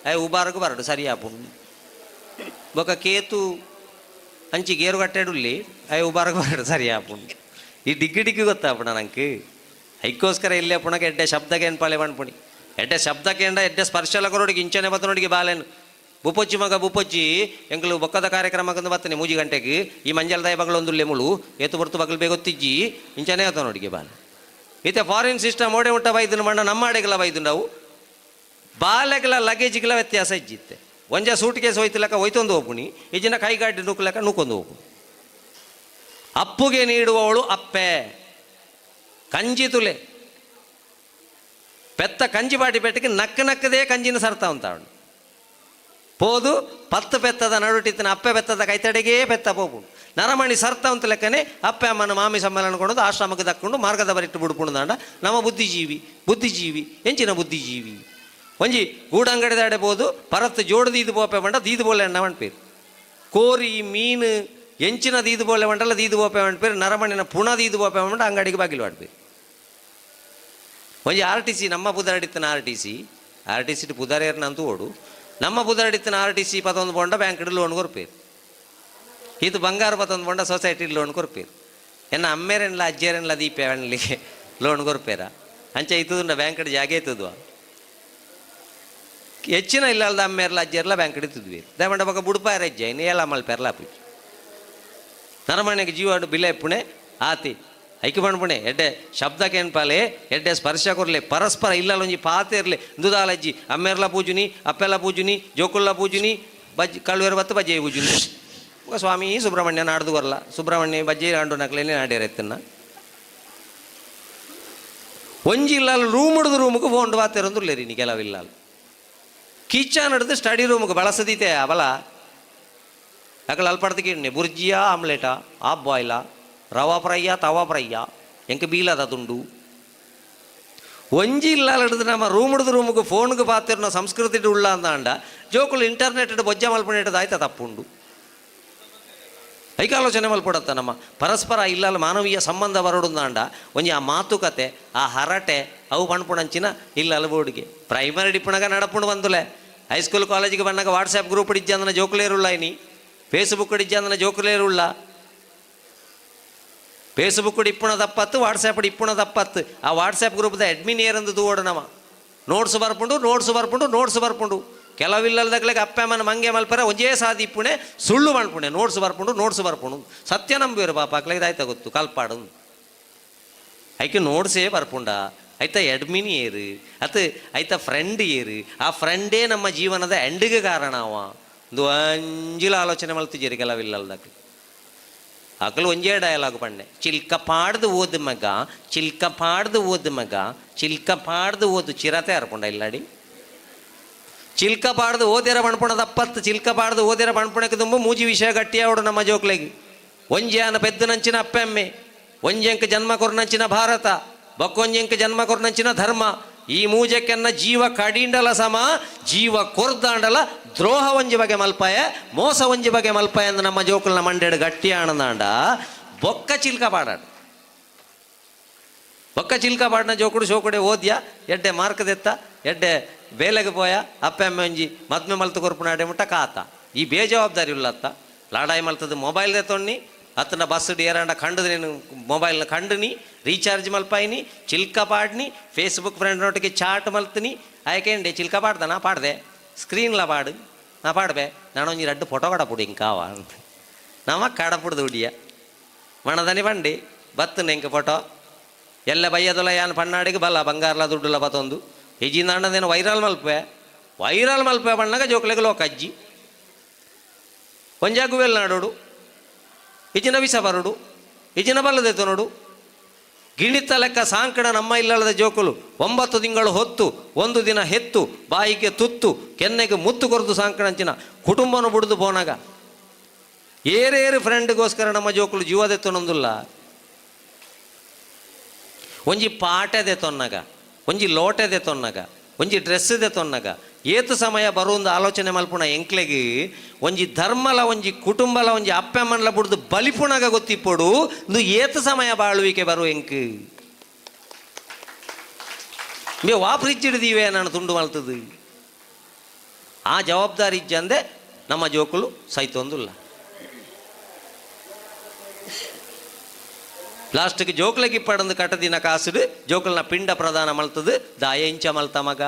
I ಉಬಾರకు ಬರಡು ಸರಿ ಆಪುಂಡು ಬೊಕ್ಕ ಕೇತು ಅಂಚಿ ಗೇರು ಕಟ್ಟೆಡುಲ್ಲಿ I ಉಬಾರకు ಬರಡು ಸರಿ ಆಪುಂಡು ಈ ಡಿಗ್ಗಿ ಡಿಗ್ಗಿ ಗೊತ್ತಾಪುಣ ನಂಗೆ ಐಕ್ಕೋಸ್ಕರ ಇಲ್ಲೇ ಪುಣಕ್ಕೆ ಎಡ್ಡೆ ಶಬ್ದಕ್ಕೆ ಏನ್ಪಾಳೆ ಪಣ್ಪುಣಿ ಎಡ್ಡೆ ಶಬ್ದಕ್ಕೆ ಎಡ್ಡೆ ಸ್ಪರ್ಶಲ ಕೊರೋಡಿಗೆ ಇಂಚನೆ ಬತ್ತನೋಡಿಗೆ ಬಾಲೆನು ಬುಪೊಚ್ಚಿ ಮಗ ಬುಪೊಚ್ಚಿ ಎಂಕಲು ಬೊಕ್ಕದ ಕಾರ್ಯಕ್ರಮಕ್ಕೆ ಬತ್ತನೆ ಮೂಜಿ ಗಂಟೆಗೆ ಈ ಮಂಜಲ್ ದಾಯ ಬಗಲೊಂದು ಮುಳು ಏತು ಬರ್ತು ಬಗಲು ಬೇಗೊತ್ತಿಜ್ಜಿ ಇಂಚನೆ ಆತ ನೋಡಿಗೆ ಬಾಲೆ. ಇತ್ತೆ ಫಾರಿನ್ ಸಿಸ್ಟಮ್ ಓಡೆ ಉಂಟ ಬೈದು ಮಂಡ ನಮ್ಮ ಅಡೆಗೆಲ್ಲ ಬೈದುಂಡವು. ಬಾಲೆಗೆಲ್ಲ ಲಗೇಜ್ಗೆಲ್ಲ ವ್ಯತ್ಯಾಸ ಇಜ್ಜಿತ್ತೆ. ಒಂಜ ಸೂಟ್ ಕೇಸ್ ಹೋಯ್ತಿಲಕ್ಕ ಹೋಯ್ತೊಂದು ಹೋಗುಣಿ, ಇಜ್ಜಿನ ಕೈಗಾಡಿ ನೂಕಲಕ್ಕ ನೂಕೊಂದು ಹೋಗು. ಅಪ್ಪುಗೆ ನೀಡುವವಳು ಅಪ್ಪೆ. ಕಂಜಿ ತುಲೆ ಪೆತ್ತ ಕಂಜಿ ಬಾಟಿ ಪೆಟ್ಟಿಗೆ ನಕ್ಕ ನಕ್ಕದೇ ಕಂಜಿನ ಸರ್ತ ಅಂತ ಅವಳು ಪೋದು ಪತ್ತು ಪೆತ್ತದ ನಡುಟಿತ್ತಿನ ಅಪ್ಪೆ ಪೆತ್ತದ ಕೈತಡೆಗೇ ಪೆತ್ತ ಪೋಪುಂಡು. ನರಮಣಿ ಸರ್ತ ಅಂತ ಲೆಕ್ಕನೆ ಅಪ್ಪೆ ಅಮ್ಮನ ಮಾಮಿ ಸಮ್ಮೇಳನ ಕೊಂಡು ಆಶ್ರಮಕ್ಕೆ ದಕ್ಕೊಂಡು ಮಾರ್ಗದ ಬರಿಟ್ಟು ಬುಡ್ಪುಂಡು. ದಾಂಡ ನಮ್ಮ ಬುದ್ಧಿಜೀವಿ ಬುದ್ಧಿಜೀವಿ ಎಂಚಿನ ಬುದ್ಧಿಜೀವಿ. ಒಂಜಿ ಗೂಡಂಗಡಿ ಪೋದು ಪರತ್ತು ಜೋಡು ದೀದು ಪೋಪೆ ಬಂಡ ದೀದು ಬೋಲೆ ಅಣ್ಣ ಪೇರು. ಕೋರಿ ಮೀನು ಎಂಚಿನ ದೀದು ಬೋಲೆ ಮಂಡಲ ದೀದು ಬೋಪೆ ಪೇರು. ನರಮಣಿನ ಪುಣ ದೀದು ಬೋಪೆ ಮಂಡ ಅಂಗಡಿಗೆ ಬಾಗಿಲು ಆಡ್ಪೇರು. ಒಂಜಿ R T C ನಮ್ಮ ಪುದರಡಿತ್ತನ R T C, R T C ಪುದರೇರ್ನಂತೂ ಓಡು ನಮ್ಮ ಪುದರಡಿತ್ತನ R T C ಪತೊಂದು ಪೋಂಡ bank loan ಕೊರ್ಪೇರು. ಇದು ಬಂಗಾರ ಪತೊಂದು ಪೋಂಡ ಸೊಸೈಟಿ ಲೋನ್ ಕೊರ್ಪೇರು. ಎನ್ನ ಅಮ್ಮೇರೆನ್ಲ ಅಜ್ಜೇರೆನ್ಲ ದೀಪೆ ಅವನ್ಲಿಗೆ ಲೋನ್ ಕೊರ್ಪೇರ. ಅಂಚೆ ಇತ್ತುದುಂಡ ಬ್ಯಾಂಕ್ ಜಾಗೆ ಇತ್ತುದುವ. ಹೆಚ್ಚಿನ ಇಲ್ಲಲ್ದ ಅಮ್ಮೇರ್ಲ ಅಜ್ಜೇರ್ಲ ಬ್ಯಾಂಕ್ ಇತ್ತುದ್ವಿ. ದಯಮಂಡ ಬೊಕ ಬುಡ್ಪಾರ ಅಜ್ಜ ಇನ್ನು ಏಲ ಮಲ್ಪೆರ್ಲ ಆಪುಜಿ. ನರಮಣಿಗೆ ಜೀವ ಬಿಲೆ ಪುಣೆ ಆತಿ ಐಕೆ ಪಣಪುಣೆ ಎಡ್ಡೆ ಶಬ್ದಕ್ಕೇನ್ಪಾಲೆ ಎಡ್ಡೆ ಸ್ಪರ್ಶ ಕೊರ್ಲೆ ಪರಸ್ಪರ ಇಲ್ಲಲ್ಲ ಒಂಜಿ ಪಾತೆ ಇರ್ಲೆ. ಇಂದುದಾಲಜ್ಜಿ ಅಮ್ಮೇರ್ಲ ಪೂಜುನಿ ಅಪ್ಪೆಲ್ಲ ಪೂಜುನಿ ಜೋಕುಲ್ಲ ಪೂಜುನಿ ಬಜ್ಜಿ ಕಳುವೆರ ಬತ್ತು ಬಜ್ಜೆ ಪೂಜುನಿ. ಸ್ವಾಮಿ ಸುಬ್ರಹ್ಮಣ್ಯ ನಾಡ್ದು ಬರಲ್ಲ ಸುಬ್ರಹ್ಮಣ್ಯ ಬಜ್ಜೆ ನಾಡು ನಕ್ಲೇನೆ ನಾಡೇರೆತ್ತನ್ನ. ಒಂಜಿ ಇಲ್ಲಲ್ಲ ರೂಮ್ ಹಿಡಿದು ರೂಮ್ಗೆ ಫೋನ್ ಬಾತಿರಂದುಲ್ಲೇರಿ ನೀ ಕೆಲವಿಲ್ಲ. ಕಿಚನ್ ಹಿಡಿದು ಸ್ಟಡಿ ರೂಮ್ಗೆ ಬಳಸದೀತೆ ಅವಲ ಅಕಲ್ ಅಲ್ಪಡ್ದಕ್ಕೆ ಬುರ್ಜಿಯಾ ಆಮ್ಲೆಟಾ ಆಫ್ ಬಾಯ್ಲಾ ರವಾ ಫ್ರೈಯಾ ತವಾ ಫ್ರೈಯಾ ಎಂಕ ಬೀಲದ ತುಂಡು. ಒಂಜಿ ಇಲ್ಲ ಹಿಡಿದು ನಮ್ಮ ರೂಮ್ ಹಿಡಿದು ರೂಮ್ಗೆ ಫೋನ್ಗೆ ಪಾತಿರ್ನ ಸಂಸ್ಕೃತಿ ಉಳ್ಳ ಅಂದಾಂಡ ಜೋಕುಲು ಇಂಟರ್ನೆಟ್ ಬೊಜ್ಜ ಮಲ್ಪಣಿಟ್ಟದ ಆಯ್ತಾ ತಪ್ಪುಂಡು. ಐಕಾಲೋಚನೆ ಮಲ್ಪಡತ್ತ ನಮ್ಮ ಪರಸ್ಪರ ಇಲ್ಲಲ್ಲ ಮಾನವೀಯ ಸಂಬಂಧ ಬರೋಡುಂದಾಂಡ ಒಂಜಿ ಆ ಮಾತುಕತೆ ಆ ಹರಟೆ ಅವು ಪಣ್ಪುಣಂಚಿನ ಇಲ್ಲ ಬೋರ್ಡ್ಗೆ ಪ್ರೈಮರಿ ಡಿಪ್ಪಣಗ ನಡಪುಂಡು ಬಂದುಲೆ. ಹೈಸ್ಕೂಲ್ ಕಾಲೇಜಿಗೆ ಬಂದಾಗ ವಾಟ್ಸಾಪ್ ಗ್ರೂಪ್ ಇಜ್ಜಂದನ ಜೋಕುಲೇರುಳ್ಳ ಇನಿ, ಫೇಸ್ಬುಕ್ ಇಜ್ಜಂದನ ಜೋಕುಲೇರುಳ್ಳ. ಫೇಸ್ಬುಕ್ ಇಪ್ಪುಣ ತಪ್ಪತ್ತು, ವಾಟ್ಸಾಪ್ ಇಪ್ಪುಣ ತಪ್ಪತ್ತು. ಆ ವಾಟ್ಸಾಪ್ ಗ್ರೂಪ್ದ ಅಡ್ಮಿನ್ ಏರಂದು ತೂವಡು ನಮ ನೋಟ್ಸ್ ಬರ್ಪುಂಡು ನೋಟ್ಸ್ ಬರ್ಪುಂಡು ನೋಟ್ಸ್ ಬರ್ಪುಂಡು. ಕೆಲವಿಲ್ಲದಕ್ಲೆಗೆ ಅಪ್ಪೆ ಅಮ್ಮನ ಮಂಗೆ ಮಲ್ಪರ ಒಂಜೇ ಸಾದಿ ಇಪ್ಪುಣೆ ಸುಳ್ಳು ಮಲ್ಪುಣೆ ನೋಟ್ಸ್ ಬರ್ಪುಂಡು ನೋಟ್ಸ್ ಬರ್ಪುಂಡು. ಸತ್ಯ ನಂಬುವರು ಪಾಪ ಅಕ್ಲೆಗೆ ಆಯ್ತಾ ಗೊತ್ತು ಕಲ್ಪಾಡು. ಐಕೆ ನೋಟ್ಸೇ ಬರ್ಪುಂಡ ಐತ ಅಡ್ಮಿನ್ ಏರು ಅತ್ ಐತ ಫ್ರೆಂಡ್ ಏರು. ಆ ಫ್ರೆಂಡೇ ನಮ್ಮ ಜೀವನದ ಎಂಡಿಗೆ ಕಾರಣ ಅವ ಒಂದು ಅಂಜಿಲ ಆಲೋಚನೆ ಮಲ್ತಿಜೇರಿ ಕೆಲವಿಲ್ಲದಕ್ಕೆ. ಅಕಲು ಒಂಜೇ ಡಯಲಾಗ್ ಪಣ್ಣೆ, ಚಿಲ್ಕ ಪಾಡ್ದು ಓದು ಮಗ ಚಿಲ್ಕ ಪಾಡ್ದು ಓದು ಮಗ ಚಿಲ್ಕ ಪಾಡ್ದು ಓದು. ಚಿರತೆ ಅರ್ಪುಂಡ ಇಲ್ಲಾಡಿ ಚಿಲ್ಕ ಪಾಡ್ದು ಓದಿರ ಪಣ್ಪುಣ ತಪ್ಪತ್ತು. ಚಿಲ್ಕ ಪಾಡ್ದು ಓದಿರ ಪಣ್ಪುಣಕ್ಕೆ ತುಂಬ ಮೂಜಿ ವಿಷಯ ಗಟ್ಟಿಯಾವಡು ನಮ್ಮ ಜೋಕ್ಲೆಗೆ. ಒಂಜಾನ ಪೆದ್ದು ನಂಚಿನ ಅಪ್ಪೆಮ್ಮೆ, ಒಂಜಂಕ ಜನ್ಮ ಕೊರ್ನಂಚಿನ ಭಾರತ, ಬಕ್ಕೊಂಜಂಕ ಜನ್ಮ ಕೊರ್ನಂಚಿನ ಧರ್ಮ. ಈ ಮೂಜಕ್ಕೆನ್ನ ಜೀವ ಕಡಿಂಡಲ ಸಮ ಜೀವ ಕೊರ್ದಾಂಡಲ ದ್ರೋಹ ಒಂಜಿ ಬಗೆ ಮಲ್ಪಾಯ ಮೋಸ ಒಂಜಿ ಬಗೆ ಮಲ್ಪಾಯ ಅಂದ್ ನಮ್ಮ ಜೋಕುಲ್ನ ಮಂಡೆಡು ಗಟ್ಟಿ ಆಣದಾಂಡ ಬೊಕ್ಕ ಚಿಲ್ಕ ಪಾಡಾಡು. ಬೊಕ್ಕ ಚಿಲ್ಕ ಪಾಡಿನ ಜೋಕುಡು ಶೋಕುಡೆ ಓದ್ಯ ಎಡ್ಡೆ ಮಾರ್ಕ್ ದೆತ್ತ ಎಡ್ಡೆ ಬೇಲೆಗೆ ಪೋಯ ಅಪ್ಪೆ ಅಮ್ಮೆ ಒಂಜಿ ಮದ್ಮೆ ಮಲ್ತು ಕೊರ್ಪುನಾಡೆ ಮುಟ್ಟ ಕಾತ. ಈ ಬೇಜವಾಬ್ದಾರಿ ಉಲ್ಲತ್ತ ಲಾಡಾಯಿ ಮಲ್ತದ ಮೊಬೈಲ್ ದೆತ್ತೊಣ್ಣಿ ಅತ್ತನ ಬಸ್ ಏರಾಂಡ ಕಂಡು ನೀನು ಮೊಬೈಲ್ನ ಕಂಡುನಿ ರೀಚಾರ್ಜ್ ಮಲ್ಪಾಯಿನಿ ಚಿಲ್ಕ ಪಾಡ್ನಿ ಫೇಸ್ಬುಕ್ ಫ್ರೆಂಡ್ ನೊಟ್ಟಿಗೆ ಚಾಟ್ ಮಲ್ತಿನಿ. ಆಯ್ಕೆಂಡೆ ಚಿಲ್ಕ ಪಾಡ್ದ ನಾ ಪಾಡ್ದೆ ಸ್ಕ್ರೀನ್ಲ ಪಾಡು ನಾ ಪಾಡ್ಬೆ ನಾನೊಂಜಿ ರಡ್ಡು ಫೋಟೋ ಕಡಪುಡಿ ಇಂಕಾವ ಅಂತ ನಮ್ಮ ಕಡಪುಡ್ದು ಉಡಿಯ ಮಣದನಿ ಬಂಡಿ ಬತ್ತನ ಎಂಕ ಫೋಟೋ ಎಲ್ಲ ಬಯ್ಯದೊಲ ಯಾನ್ ಪಣ್ಣಾಡಿಗೆ ಬಲ್ಲ ಬಂಗಾರಲ ದುಡ್ಡುಲ ಬತ್ತೊಂದು ಇಜಿಂದಾಂಡದೇನು ವೈರಲ್ ಮಲ್ಪೆ ವೈರಲ್ ಮಲ್ಪೆ ಬಣ್ಣಗ ಜೋಕ್ಲೆಗ್ ಲೋಕ ಅಜ್ಜಿ ಒಂಜಾಗುವೆಲ್ ನಾಡೋಡು ಇಜಿನ ವಿಷ ಬರುಡು ಇಜಿನ ಬಲ್ಲದೆತ್ತು ನೋಡು. ಗಿಣಿತ ಲೆಕ್ಕ ಸಾಂಕಣ ನಮ್ಮ ಇಲ್ಲದ ಜೋಕುಲು 9 ತಿಂಗಳು ಹೊತ್ತು 1 ದಿನ ಹೆತ್ತು ಬಾಯಿಗೆ ತುತ್ತು ಕೆನ್ನೆಗೆ ಮುತ್ತು ಕೊರದು ಸಾಂಕಣಂಚಿನ ಕುಟುಂಬನ ಬುಡ್ದು ಪೋನಾಗ ಏರೇರು ಫ್ರೆಂಡ್ಗೋಸ್ಕರ ನಮ್ಮ ಜೋಕುಲು ಜೀವದೆತ್ತನೊಂದುಲ್ಲ. ಒಂಜಿ ಪಾಟೆದೆ ತೊನ್ನಗ ಒಂಜಿ ಲೋಟೆದೆ ತೊನ್ನಗ ಒಂಜಿ ಡ್ರೆಸ್ ದೆ ತೊನ್ನಗ ಏತು ಸಮಯ ಬರುವಂದು ಆಲೋಚನೆ ಮಲ್ಪುಣ ಎಂಕ್ಲೆಗ್ ಒಂಜಿ ಧರ್ಮಲ ಒಂಜಿ ಕುಟುಂಬಲ ಒಂಜಿ ಅಪ್ಪೆಮ್ಮನ್ಲ ಬುಡ್ದು ಬಲಿಪುಣಗ ಗೊತ್ತಿಪ್ಪೊಡು ಇಂದು ಏತು ಸಮಯ ಬಾಳುವಿಕೆ ಬರು ಎಂಕ್ ಮೇ ವಾ ಫ್ರಿಜ್ ಹಿಡಿದೀವೆ ನಾನು ತುಂಡು ಮಲ್ತದು ಆ ಜವಾಬ್ದಾರಿ ಇಜ್ಜಂದೆ ನಮ್ಮ ಜೋಕುಲು ಸೈತೊಂದುಲ್ಲ. ಲಾಸ್ಟ್ಗೆ ಜೋಕ್ಲೆಗೆ ಇಪ್ಪಡಂದು ಕಟ್ಟದಿನ ಕಾಸುಡು ಜೋಕುಲ್ನ ಪಿಂಡ ಪ್ರದಾನ ಮಲ್ತದು ದಾಯ ಇಂಚ ಮಲ್ತ ಮಗ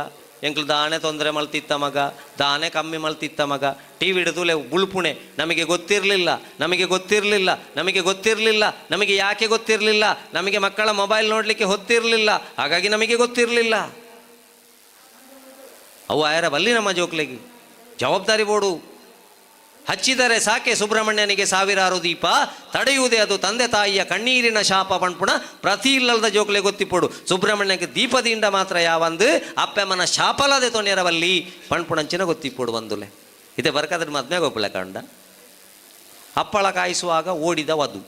ಎಂಕ್ಲು ದಾನೆ ತೊಂದರೆ ಮಲ್ತಿತ್ತ ಮಗ, ದಾನೆ ಕಮ್ಮಿ ಮಲ್ತಿತ್ತ ಮಗ. ಟಿ ವಿ ಹಿಡಿದು ಬುಳ್ಪುಣೆ, ನಮಗೆ ಗೊತ್ತಿರಲಿಲ್ಲ, ನಮಗೆ ಗೊತ್ತಿರಲಿಲ್ಲ, ನಮಗೆ ಗೊತ್ತಿರಲಿಲ್ಲ, ನಮಗೆ ಯಾಕೆ ಗೊತ್ತಿರಲಿಲ್ಲ, ನಮಗೆ ಮಕ್ಕಳ ಮೊಬೈಲ್ ನೋಡಲಿಕ್ಕೆ ಹೊತ್ತಿರಲಿಲ್ಲ, ಹಾಗಾಗಿ ನಮಗೆ ಗೊತ್ತಿರಲಿಲ್ಲ. ಅವು ಆಯರ ಬಲ್ಲಿ ನಮ್ಮ ಜೋಕ್ಲೆಗೆ ಜವಾಬ್ದಾರಿ ಬೋಡು ಹಚ್ಚಿದರೆ ಸಾಕೆ ಸುಬ್ರಹ್ಮಣ್ಯನಿಗೆ ಸಾವಿರಾರು ದೀಪ, ತಡೆಯುವುದೇ ಅದು ತಂದೆ ತಾಯಿಯ ಕಣ್ಣೀರಿನ ಶಾಪ ಪಣ್ಪುಣ ಪ್ರತಿ ಇಲ್ಲದ ಜೋಕ್ಲೆ ಗೊತ್ತಿಪ್ಪಡು. ಸುಬ್ರಹ್ಮಣ್ಯಕ್ಕೆ ದೀಪದಿಂದ ಮಾತ್ರ ಯಾವಂದು ಅಪ್ಪಮ್ಮನ ಶಾಪಲದೆ ತೊನೆರವಲ್ಲಿ ಪಣ್ಪುಣಂಚಿನ ಗೊತ್ತಿಪ್ಪಡು ಬಂದುಲೆ. ಇದೇ ಬರ್ಕಾದ್ರೆ ಮದ್ಮೆ ಗೊಪ್ಪಲೆ ಕಂಡ ಅಪ್ಪಳ ಕಾಯಿಸುವಾಗ ಓಡಿದ ವಧು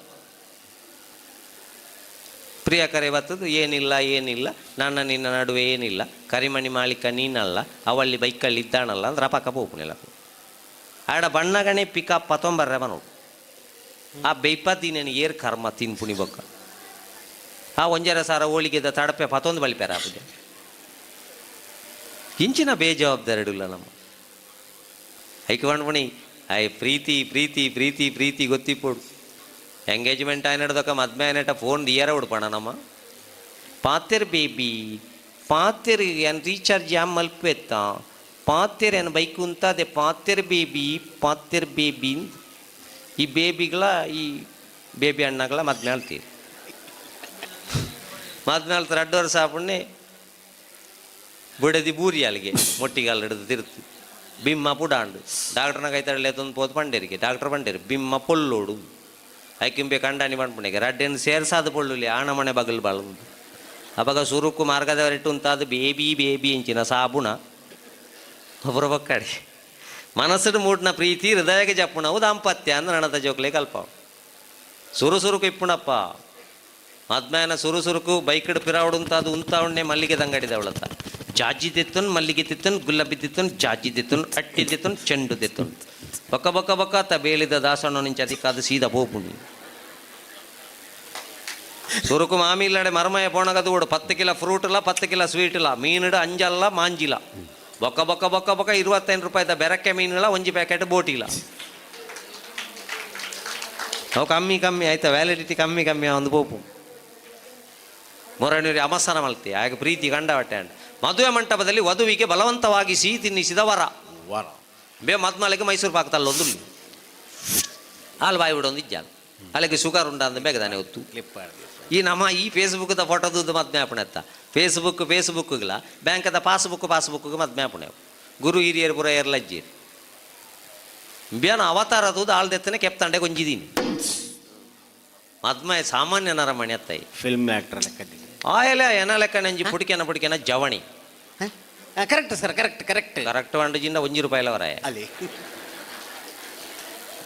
ಪ್ರಿಯ ಕರೆ ಬತ್ತದು, ಏನಿಲ್ಲ ಏನಿಲ್ಲ, ನನ್ನ ನಿನ್ನ ನಡುವೆ ಏನಿಲ್ಲ, ಕರಿಮಣಿ ಮಾಳಿಕ ನೀನಲ್ಲ, ಅವಳ್ಳಿ ಬೈಕಲ್ಲಿ ಇದ್ದಾನಲ್ಲ ಅಂದ್ರೆ ಅಪಕ ಪೋಪುನಿಲ್ಲ. ಆಡ ಬಣ್ಣಗಣೆ ಪಿಕಪ್ ಪತೊಂಬರ್ರೆ ಬನೋಡು ಆ ಬೇಯ್ಪತ್ತಿ ಏರ್ ಕರ್ಮ ತಿನ್ಪುಣಿ ಬೊಕ್ಕ ಆ ಒಂಜರ ಸಾರ ಹೋಳಿಗೆದ ತಡಪೆ ಪತೊಂದು ಬಳಿಪೆರ ಆಪುಜ. ಇಂಚಿನ ಬೇಜವಾಬ್ದಾರಿ ಇಲ್ಲ ನಮ್ಮ ಐಕ್ ಪಣಿ I Preeti Preeti Preeti Preeti ಗೊತ್ತಿಪ್ಪೋಡು. Engagement ಆಯ್ನಡ್ದೊಕ್ಕ ಮದ್ಮೆ ಆಯ್ನಟ ಫೋನ್ ದಿಯರ ಉಡ್ಪಣ ನಮ್ಮ ಪಾತೆರ್ ಬೇಬಿ ಪಾತೆರ್ ಏನ್ ರೀಚಾರ್ಜ್ ಯಾಮ್ ಮಲ್ಪೆತ್ತ ಪಾತೆರ್ ಏನ್ ಬೈಕ್ ಉಂತಾದೆ ಪಾತೆರ್ ಬೇಬಿ ಪಾತೆರ್ ಬೇಬಿ. ಈ ಬೇಬಿಗಳ ಈ ಬೇಬಿ ಅಣ್ಣಗಳ ಮದ್ಮೆ ಆಳ್ತೀರಿ ಮದ್ಮೆ ಆಳ್ತಾರೆ ಅಡ್ಡು ವರ್ಷ ಆಪುಣ್ಣೆ ಬುಡದಿ ಬೂರಿ ಅಲ್ಲಿಗೆ ಮೊಟ್ಟಿಗಾಲ್ ಹಿಡಿದು ತಿರುತ್ತು ಬಿಮ್ಮ ಪುಡಾಂಡು ಡಾಕ್ಟರ್ನ ಕೈತಡಲೆ ತಂದು ಪೋದು ಪಂಡೇರಿಗೆ ಡಾಕ್ಟರ್ ಪಂಡೇರು ಬಿಮ್ಮ ಪೊಲ್ಲೋಡು ಐಕಿಂಬೆ ಕಂಡಾನಿ ಪಂಡ್ಪುಣೆಗೆ ರಡ್ಡೆನ್ ಸೇರ್ಸಾದ ಪೊಳ್ಳುಲಿ ಆಣ ಮನೆ ಬಗಲ್ ಬಾಳುದು. ಅಪಗ ಸುರುಕು ಮಾರ್ಗದವರಿಟ್ಟು ಉಂತಾದ ಬೇಬಿ ಬೇಬಿ ಇಂಚಿನ ಸಾಬುಣ ಒಬ್ಬರ ಬೊಕ್ಕಡೆ ಮನಸ್ಸುಡು ಮೂಡ್ನ ಪ್ರೀತಿ ಹೃದಯಕ್ಕೆ ಜಪ್ಪುಣವು ದಾಂಪತ್ಯ ಅಂದ್ರೆ ನಣದ ಜೋಕ್ಲೆ ಕಲ್ಪ ಸುರು ಸುರುಕು ಇಪ್ಪುಣಪ್ಪ ಮದ್ಮೇನ ಸುರು ಸುರುಕು ಬೈಕ್ಡ್ ಪಿರಾವಡು ಉಂತಾದು ಉಂತಾವಣ್ಣೆ ಮಲ್ಲಿಗೆ ದಂಗಡಿದವಳತ್ತ ಜಾಜಿ ದೆತ್ತನ್ ಮಲ್ಲಿಗೆ ತಿತ್ತನ್ ಗುಲಾಬಿ ತಿತ್ತನ್ ಜಾಜಿ ದೆತ್ತನ್ ಅಟ್ಟಿ ದೆತ್ತನ್ ಚೆಂಡು ದೆತ್ತನ್ ಬೊಕ್ಕ ಬೊಕ್ಕ ಬೊಕ್ಕ ತ ಬೇಲಿದ ದಾಸಣ್ಣ ನಿಂಚ ಅದಿಕ್ಕಾದ ಸೀದಾ ಪೋಪುಣಿ ಸುರುಕು ಮಾಮಿ ಇಲ್ಲಡೆ ಮರ್ಮಯ ಪೋಣಗದು ಓಡು 10 ಕಿಲೋ ಫ್ರೂಟ್ ಇಲ್ಲ 10 ಕಿಲೋ ಸ್ವೀಟ್ ಇಲ್ಲ ಮೀನುಡು ಅಂಜಲ್ಲ ಮಾಂಜಿಲ್ಲ ಬೊಕ್ಕ ಬೊಕ್ಕ ಬೊಕ್ಕ ಬೊಕ್ಕ 25 ರೂಪಾಯಿದ ಬೆರಕೆ ಮೀನುಗಳ ಒಂಜಿ ಪ್ಯಾಕೆಟ್ ಬೋಟಿಲ್ಲ. ಅವು ಕಮ್ಮಿ ಕಮ್ಮಿ ಆಯ್ತಾ ವ್ಯಾಲಿಡಿಟಿ ಕಮ್ಮಿ ಕಮ್ಮಿ ಒಂದು ಪೋಪು ಮೊರನೂರಿ ಅಮಸನ ಮಲ್ತಿ ಆಗ ಪ್ರೀತಿ ಕಂಡವಟ್ಟೆ ಅಂಡ್ ಮದುವೆ ಮಂಟಪದಲ್ಲಿ ವಧುವಿಗೆ ಬಲವಂತವಾಗಿ ಸಿಹಿ ತಿನ್ನಿಸಿದ ವರ ವರ ಬೇ ಮದ್ಮಲೆಗೆ ಮೈಸೂರು ಪಾಕ್ ತಲ್ಲೊಂದು ಹಾಲು ಬಾಯಿ ಬಿಡೊಂದು ಇಜ್ಜಾಲ ಅಲ್ಲಿಗೆ ಶುಗರ್ ಉಂಡ ಅಂದ ಬೇಗದಾನೆ ಹೊತ್ತು. ಈ ನಮ್ಮ ಈ ಫೇಸ್ಬುಕ್ದ ಫೋಟೋದ್ದು ಮದ್ಮೆ ಆಪಣೆತ್ತ ಫೇಸ್ಬುಕ್ ಫೇಸ್ಬುಕ್ಗಳ ಬ್ಯಾಂಕದ ಪಾಸ್ಬುಕ್ ಪಾಸ್ಬುಕ್ಗೆ ಮದ್ಮೆ ಆಪಣೆ ಗುರು ಹಿರಿಯರು ಪುರ ಏರ್ಲಜ್ಜೀರು ಬೇನ ಅವತಾರ ತೂದು ಆಳ್ದೆತ್ತನೆ ಕೆಪ್ತಂಡೆ ಗೊಂಜಿದೀನಿ ಮದ್ಮೆ ಸಾಮಾನ್ಯ ನರಮಣಿ ಅತ್ತೈ ಫಿಲ್ಮ್ ಆಕ್ಟರ್ ಲೆಕ್ಕದಿದೆ. ಆಯಲೆ ಎನ ಲೆಕ್ಕ ನಂಜಿ ಪುಡಿಕೆನ ಪುಡಿಕೆನ ಜವಣಿ. Correct sir, correct correct. Correct ವಂಡಜಿಂದ ಒಂಜಿ ರೂಪಾಯಿಲ ವರಾಯ ಅಲ್ಲಿ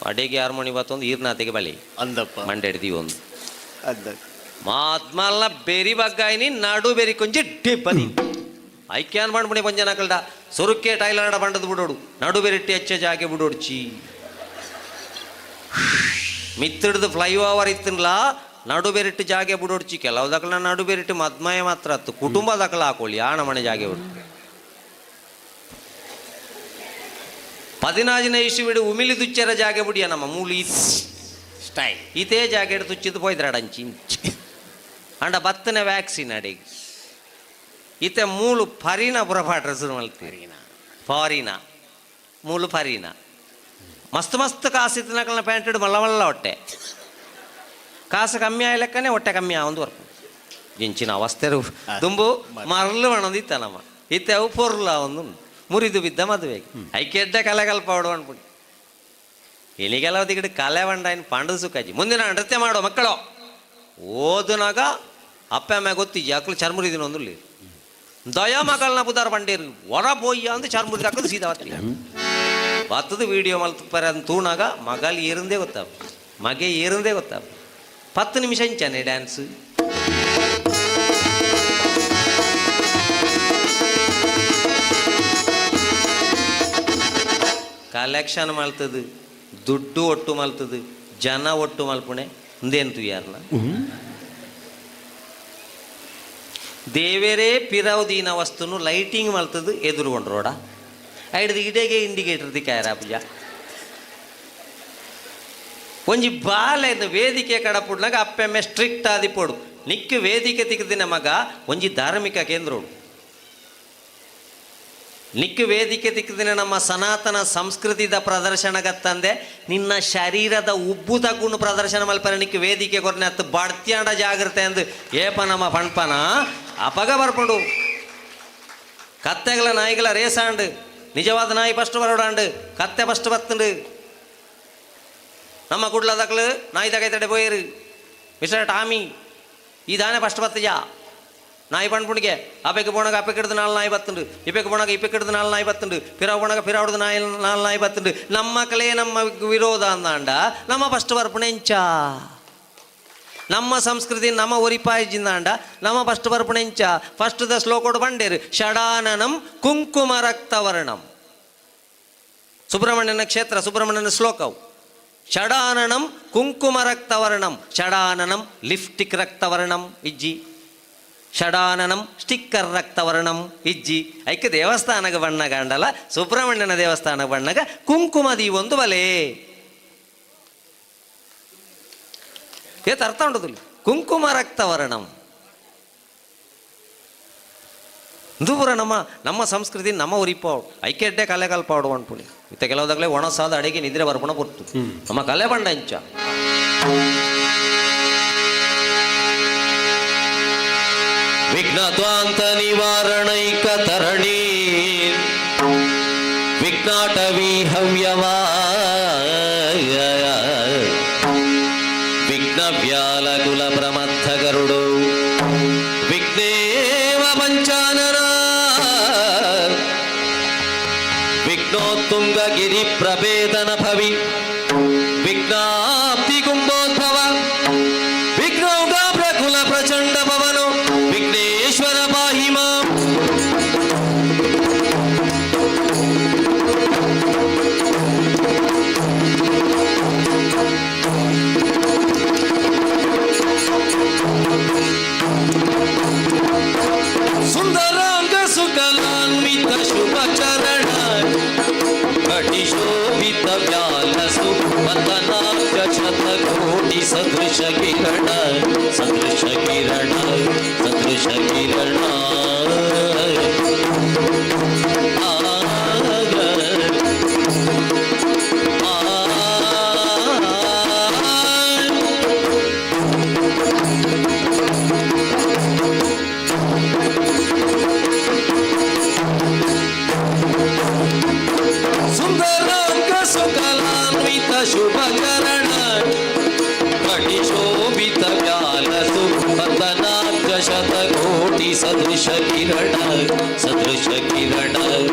ಅಡಿಗೆ 6 ಮಣಿ ಬತ್ತೊಂದು ಈರ್ನಾತಿಗೆ ಬಳಿ ಅಂದಪ್ಪ ಮಂಡೆ ಹಿಡ್ದಿ ಒಂದು ಅಂದ ಮಾತ್ಮಲ್ನ ಬೆರಿ ಬಗ್ಗಾಯಿನಿ ನಡು ಬೆರಿ ಕೊಂಚ ಡಿಬ್ಬದಿ ಐಕ್ಯಾನ್ ಮಾಡ್ಬಿಡಿ ಪಂಜನ ಕಲ್ಡ ಸುರುಕ್ಕೆ ಟೈಲರ್ಡ ಬಂಡದ ಬಿಡೋಡು ನಡು ಬೆರಿಟ್ಟಿ ಹೆಚ್ಚ ಜಾಗೆ ಬಿಡೋಡ್ಚಿ ಮಿತ್ತಿಡ್ದು ಫ್ಲೈ ಓವರ್ ಇತ್ತನ್ಲ ನಡು ಬೆರಿಟ್ಟು ಜಾಗೆ ಬಿಡೋಡ್ಚಿ ಕೆಲವು ದಕ್ಕಲ ನಡು ಬೆರಿಟ್ಟು ಮದ್ಮಯ ಮಾತ್ರ ಅತ್ತು ಕುಟುಂಬ ದಕ್ಕಲ ಹಾಕೊಳ್ಳಿ ಆಣ ಮನೆ ಜಾಗೆ ಬಿಡು. 14ನೇ ಇಸುವಿಡು ಉಮಿಲಿ ತುಚ್ಚರ ಜಾಗೆ ಬಿಡಿಯ ನಮ್ಮ ಮೂಲಿ ಸ್ಟೈಲ್ ಇದೇ ಜಾಗೆ ತುಚ್ಚಿದ್ದು ಪೋಯ್ದ್ರಾಡಂಚಿ ಅಂಡ ಬತ್ತನೆ ವ್ಯಾಕ್ಸಿನ್ ಅಡಿಗೆ ಇತ್ತೆ ಮೂಲು ಫರಿನ ಪುರಪಾಟ್ರ ಶುರು ಮಲ್ತೀರಿ ಫಾರಿನ ಮೂಲು ಫರಿನ ಮಸ್ತ್ ಮಸ್ತ್ ಕಾಸು ಇತ್ತು ಪ್ಯಾಂಟ್ ಇಡು ಮಲ್ಲ ಮಲ್ಲ ಹೊಟ್ಟೆ ಕಾಸು ಕಮ್ಮಿ ಆಯ್ಲೆಕ್ಕನೆ ಹೊಟ್ಟೆ ಕಮ್ಮಿ ಆವೊಂದು ವರ್ಕು ಇಂಚಿನ ಅವಸ್ಥೆ ದುಂಬು ಮರಳು ಇತ್ತ ನಮ್ಮ ಇತ್ತೆ ಅವು ಪೊರ್ಲ ಒಂದು ಮುರಿದು ಬಿದ್ದ ಮದುವೆಗೆ ಐಕೆಡ್ಡ ಕಲೆಗಲ್ಪ ಹೊಡು ಅನ್ಬಿಡಿ ಎಲಿಗೆಲ್ಲ ದಿಗಡೆ ಕಲೆ ಬಂಡ ಪಾಂಡು ಸುಖಾಜಿ ಮುಂದಿನ ನೃತ್ಯ ಮಾಡೋ ಮಕ್ಕಳು ಓದುನಾಗ ಅಪ್ಪ ಅಮ್ಮ ಗೊತ್ತಿಜ್ಜಿ ಅಕ್ಲು ಚರ್ಮುರಿದಿನ ಒಂದು ದಯಾ ಮಕ್ಕಳನ್ನ ಬುದಾರ ಬಂಡೇರು ಹೊರ ಪೋಯ್ಯ ಅಂದು ಚರ್ಮುರಿ ಹಾಕೋದು ಸೀದಾ ಬತ್ತಿ ಬತ್ತದ ವಿಡಿಯೋ ಮಲ್ತು ಅಂತ ತೂಣಾಗ ಮಗಲ್ ಏರಿಂದೇ ಗೊತ್ತಾಗ ಮಗೆ ಏರಿಂದೇ ಗೊತ್ತಾಗ 10 ನಿಮಿಷ ಇಂಚಾನೆ ಡ್ಯಾನ್ಸ್ ಕಲೆಕ್ಷನ್ ಮಲ್ತದು ದುಡ್ಡು ಒಟ್ಟು ಮಲ್ತದು ಜನ ಒಟ್ಟು ಮಲ್ಪುಣೆ ಉಂದೇನು ತುಯ್ಯಾರ್ನ ದೇವೇರೇ ಪಿರವು ದೀನ ವಸ್ತುನು ಲೈಟಿಂಗ್ ಮಲ್ತದು ಎದುರುಗೊಂಡು ರೋಡ ಐಡ್ದು ಇಡೆಗೆ ಇಂಡಿಕೇಟರ್ ದಿಕ್ಕಾಯರ ಪೂಜ ಒಂಜಿ ಬಾಲೆ ವೇದಿಕೆ ಕಡಪುಡ್ನಾಗ ಅಪ್ಪೆಮ್ಮೆ ಸ್ಟ್ರಿಕ್ಟ್ ಆದಿಪೋಡು ನಿಕ್ಕು ವೇದಿಕೆ ತಿಕ್ಕದಿನ ಮಗ ಒಂಜಿ ಧಾರ್ಮಿಕ ಕೇಂದ್ರೋಡು. ನಿಕ್ಕು ವೇದಿಕೆ ತಿಕ್ಕಿದ್ರೆ ನಮ್ಮ ಸನಾತನ ಸಂಸ್ಕೃತಿದ ಪ್ರದರ್ಶನಗತ್ತಂದೆ ನಿನ್ನ ಶರೀರದ ಉಬ್ಬು ತಗ್ಗುಂಡು ಪ್ರದರ್ಶನ ಮಲ್ಪರೆ ನಿಕ್ಕು ವೇದಿಕೆ ಕೊರ್ನೆ ಅತ್ತು ಬಡ್ತ್ಯಾಂಡ ಜಾಗ್ರತೆ ಅಂದು ಏಪ ನಮ್ಮ ಪಣ್ಪನ ಅಪಗ ಬರ್ಪುಂಡು. ಕತ್ತೆಗಳ ನಾಯಿಗಳ ರೇಸಾಂಡು, ನಿಜವಾದ ನಾಯಿ ಫಸ್ಟ್ ಬರೋಡಾಂಡು, ಕತ್ತೆ ಫಸ್ಟ್ ಬತ್ತುಂಡು. ನಮ್ಮ ಕುಡ್ಲದಕ್ಲು ನಾಯಿ ತಗೈತಡೆ ಪೋಯರು ಮಿಸ್ಟರ್ ಟಾಮಿ ಈ ದಾನೆ ಫಸ್ಟ್ ಬತ್ತಜಾ ನಾಯಿ ಪಣ್ಪುಣಿಗೆ ಅಪೆಕ್ ಪೋಣಗ ಅಪೆಕ್ ನಾಲ್ ನಾಯಿ ಬತ್ತುಂಡು, ಇಪೆಕ್ ಪೋಣಗ ಇಪೆಕ್ ನಾಲ್ ನಾಯಿ ಬತ್ತುಂಡು, ಪಿರಾವ್ ಪೋಣಗ ಪಿರಾವ್ಡ್ದು ನಾಯಿ ನಾಲ್ ನಾಯಿ ಬತ್ತುಂಡು. ನಮ್ಮ ಕಲೆ ನಮ್ಮ ವಿರೋಧ ಅಂದಾಂಡ ನಮ್ಮ ಫಸ್ಟ್ ಬರ್ಪುಣೆ ಎಂಚ, ನಮ್ಮ ಸಂಸ್ಕೃತಿ ನಮ್ಮ ಒರಿಪಾಯಿಜಿಂದಾಂಡ ನಮ್ಮ ಫಸ್ಟ್ ಬರ್ಪುಣೆ ಎಂಚ. ಫಸ್ಟ್ the ಶ್ಲೋಕೋಡು ಬಂಡೇರು ಷಡಾನನಂ ಕುಂಕುಮ ರಕ್ತವರ್ಣಂ. ಸುಬ್ರಹ್ಮಣ್ಯನ ಕ್ಷೇತ್ರ, ಸುಬ್ರಹ್ಮಣ್ಯನ ಶ್ಲೋಕವು ಷಡಾನನಂ ಕುಂಕುಮ ರಕ್ತವರ್ಣಂ, ಷಡಾನನಂ ಲಿಫ್ಟಿಕ್ ರಕ್ತವರ್ಣಂ ಇಜ್ಜಿ, ಷಡಾನನಂ ಸ್ಟಿಕ್ಕರ್ ರಕ್ತವರ್ಣಂ ಇಜ್ಜಿ. ಐಕ ದೇವಸ್ಥಾನಗ ಬಣ್ಣಗ ಅಂಡಲ ಸುಬ್ರಹ್ಮಣ್ಯನ ದೇವಸ್ಥಾನ ಬಣ್ಣಗ ಕುಂಕುಮ ದೀವೊಂದು ಬಲೆ ಏತ್ ಅರ್ಥ ಉಂಟು ಕುಂಕುಮ ರಕ್ತವರ್ಣಂ. ಇಂದು ನಮ್ಮ ನಮ್ಮ ಸಂಸ್ಕೃತಿ ನಮ್ಮ ಉರಿಪಾವು ಐಕೆಡ್ಡೆ ಕಲೆ ಕಲ್ಪಾಡು ಅನ್ಪುಣಿ. ಇತ್ತ ಕೆಲವುದಾಗಲೇ ಒಣಸಾದ ಅಡಿಗೆ ನಿದ್ರೆ ಬರ್ಪಣ ಪೊರ್ತು ನಮ್ಮ ಕಲೆ ಬಂಡ ಇಂಚ. ವಿಘ್ನತ್ವಾಂತ ನಿವಾರಣೈಕ ತರಣಿ ವಿಘ್ನಾಟವಿ ಹವ್ಯವಾ ವಿಘ್ನ ವ್ಯಾಲಕುಲ ಪ್ರಮಥ ಗರುಡು ವಿಘ್ನೇವ ಪಂಚಾನನ ವಿಘ್ನೋತ್ತುಂಗ ಗಿರಿ ಪ್ರಭೇದನ ಭವಿ ವಿಘ್ನಾಪ್ತಿ ಕುಂಭೋದ್ಭವ ವಿಘ್ನೌಗ ಪ್ರಕುಲ ಪ್ರಚಂಡ ಪವನು ವಿಘ್ನೇಶ್ವರ ಪಾಹಿ ಮಾಂ. ಸುಂದರಾಂಗ ಸುಕಲಾನ್ವಿತ ಶುಭ ಚರಣ ಕಟಿಶೋಭಿತ ವ್ಯಾಲಸು ಪತನಾಬ್ಜ ಶತಕೋಟಿ ಸದೃಶ ಕಿರಣ ಸದೃಶ ಕಿರಣ ಸದೃಶ ಕಿರಣ. ಸುಂದರಾಂಗ ಸುಕಲಾನ್ವಿತ ಶುಭ ಚರಣ ಕಟಿಶೋಭಿತ ವ್ಯಾಲಸು ಪತನಾಬ್ಜ ಶತಕೋಟಿ ಸದೃಶ ಕಿರಣ ಸದೃಶ ಕಿರಣ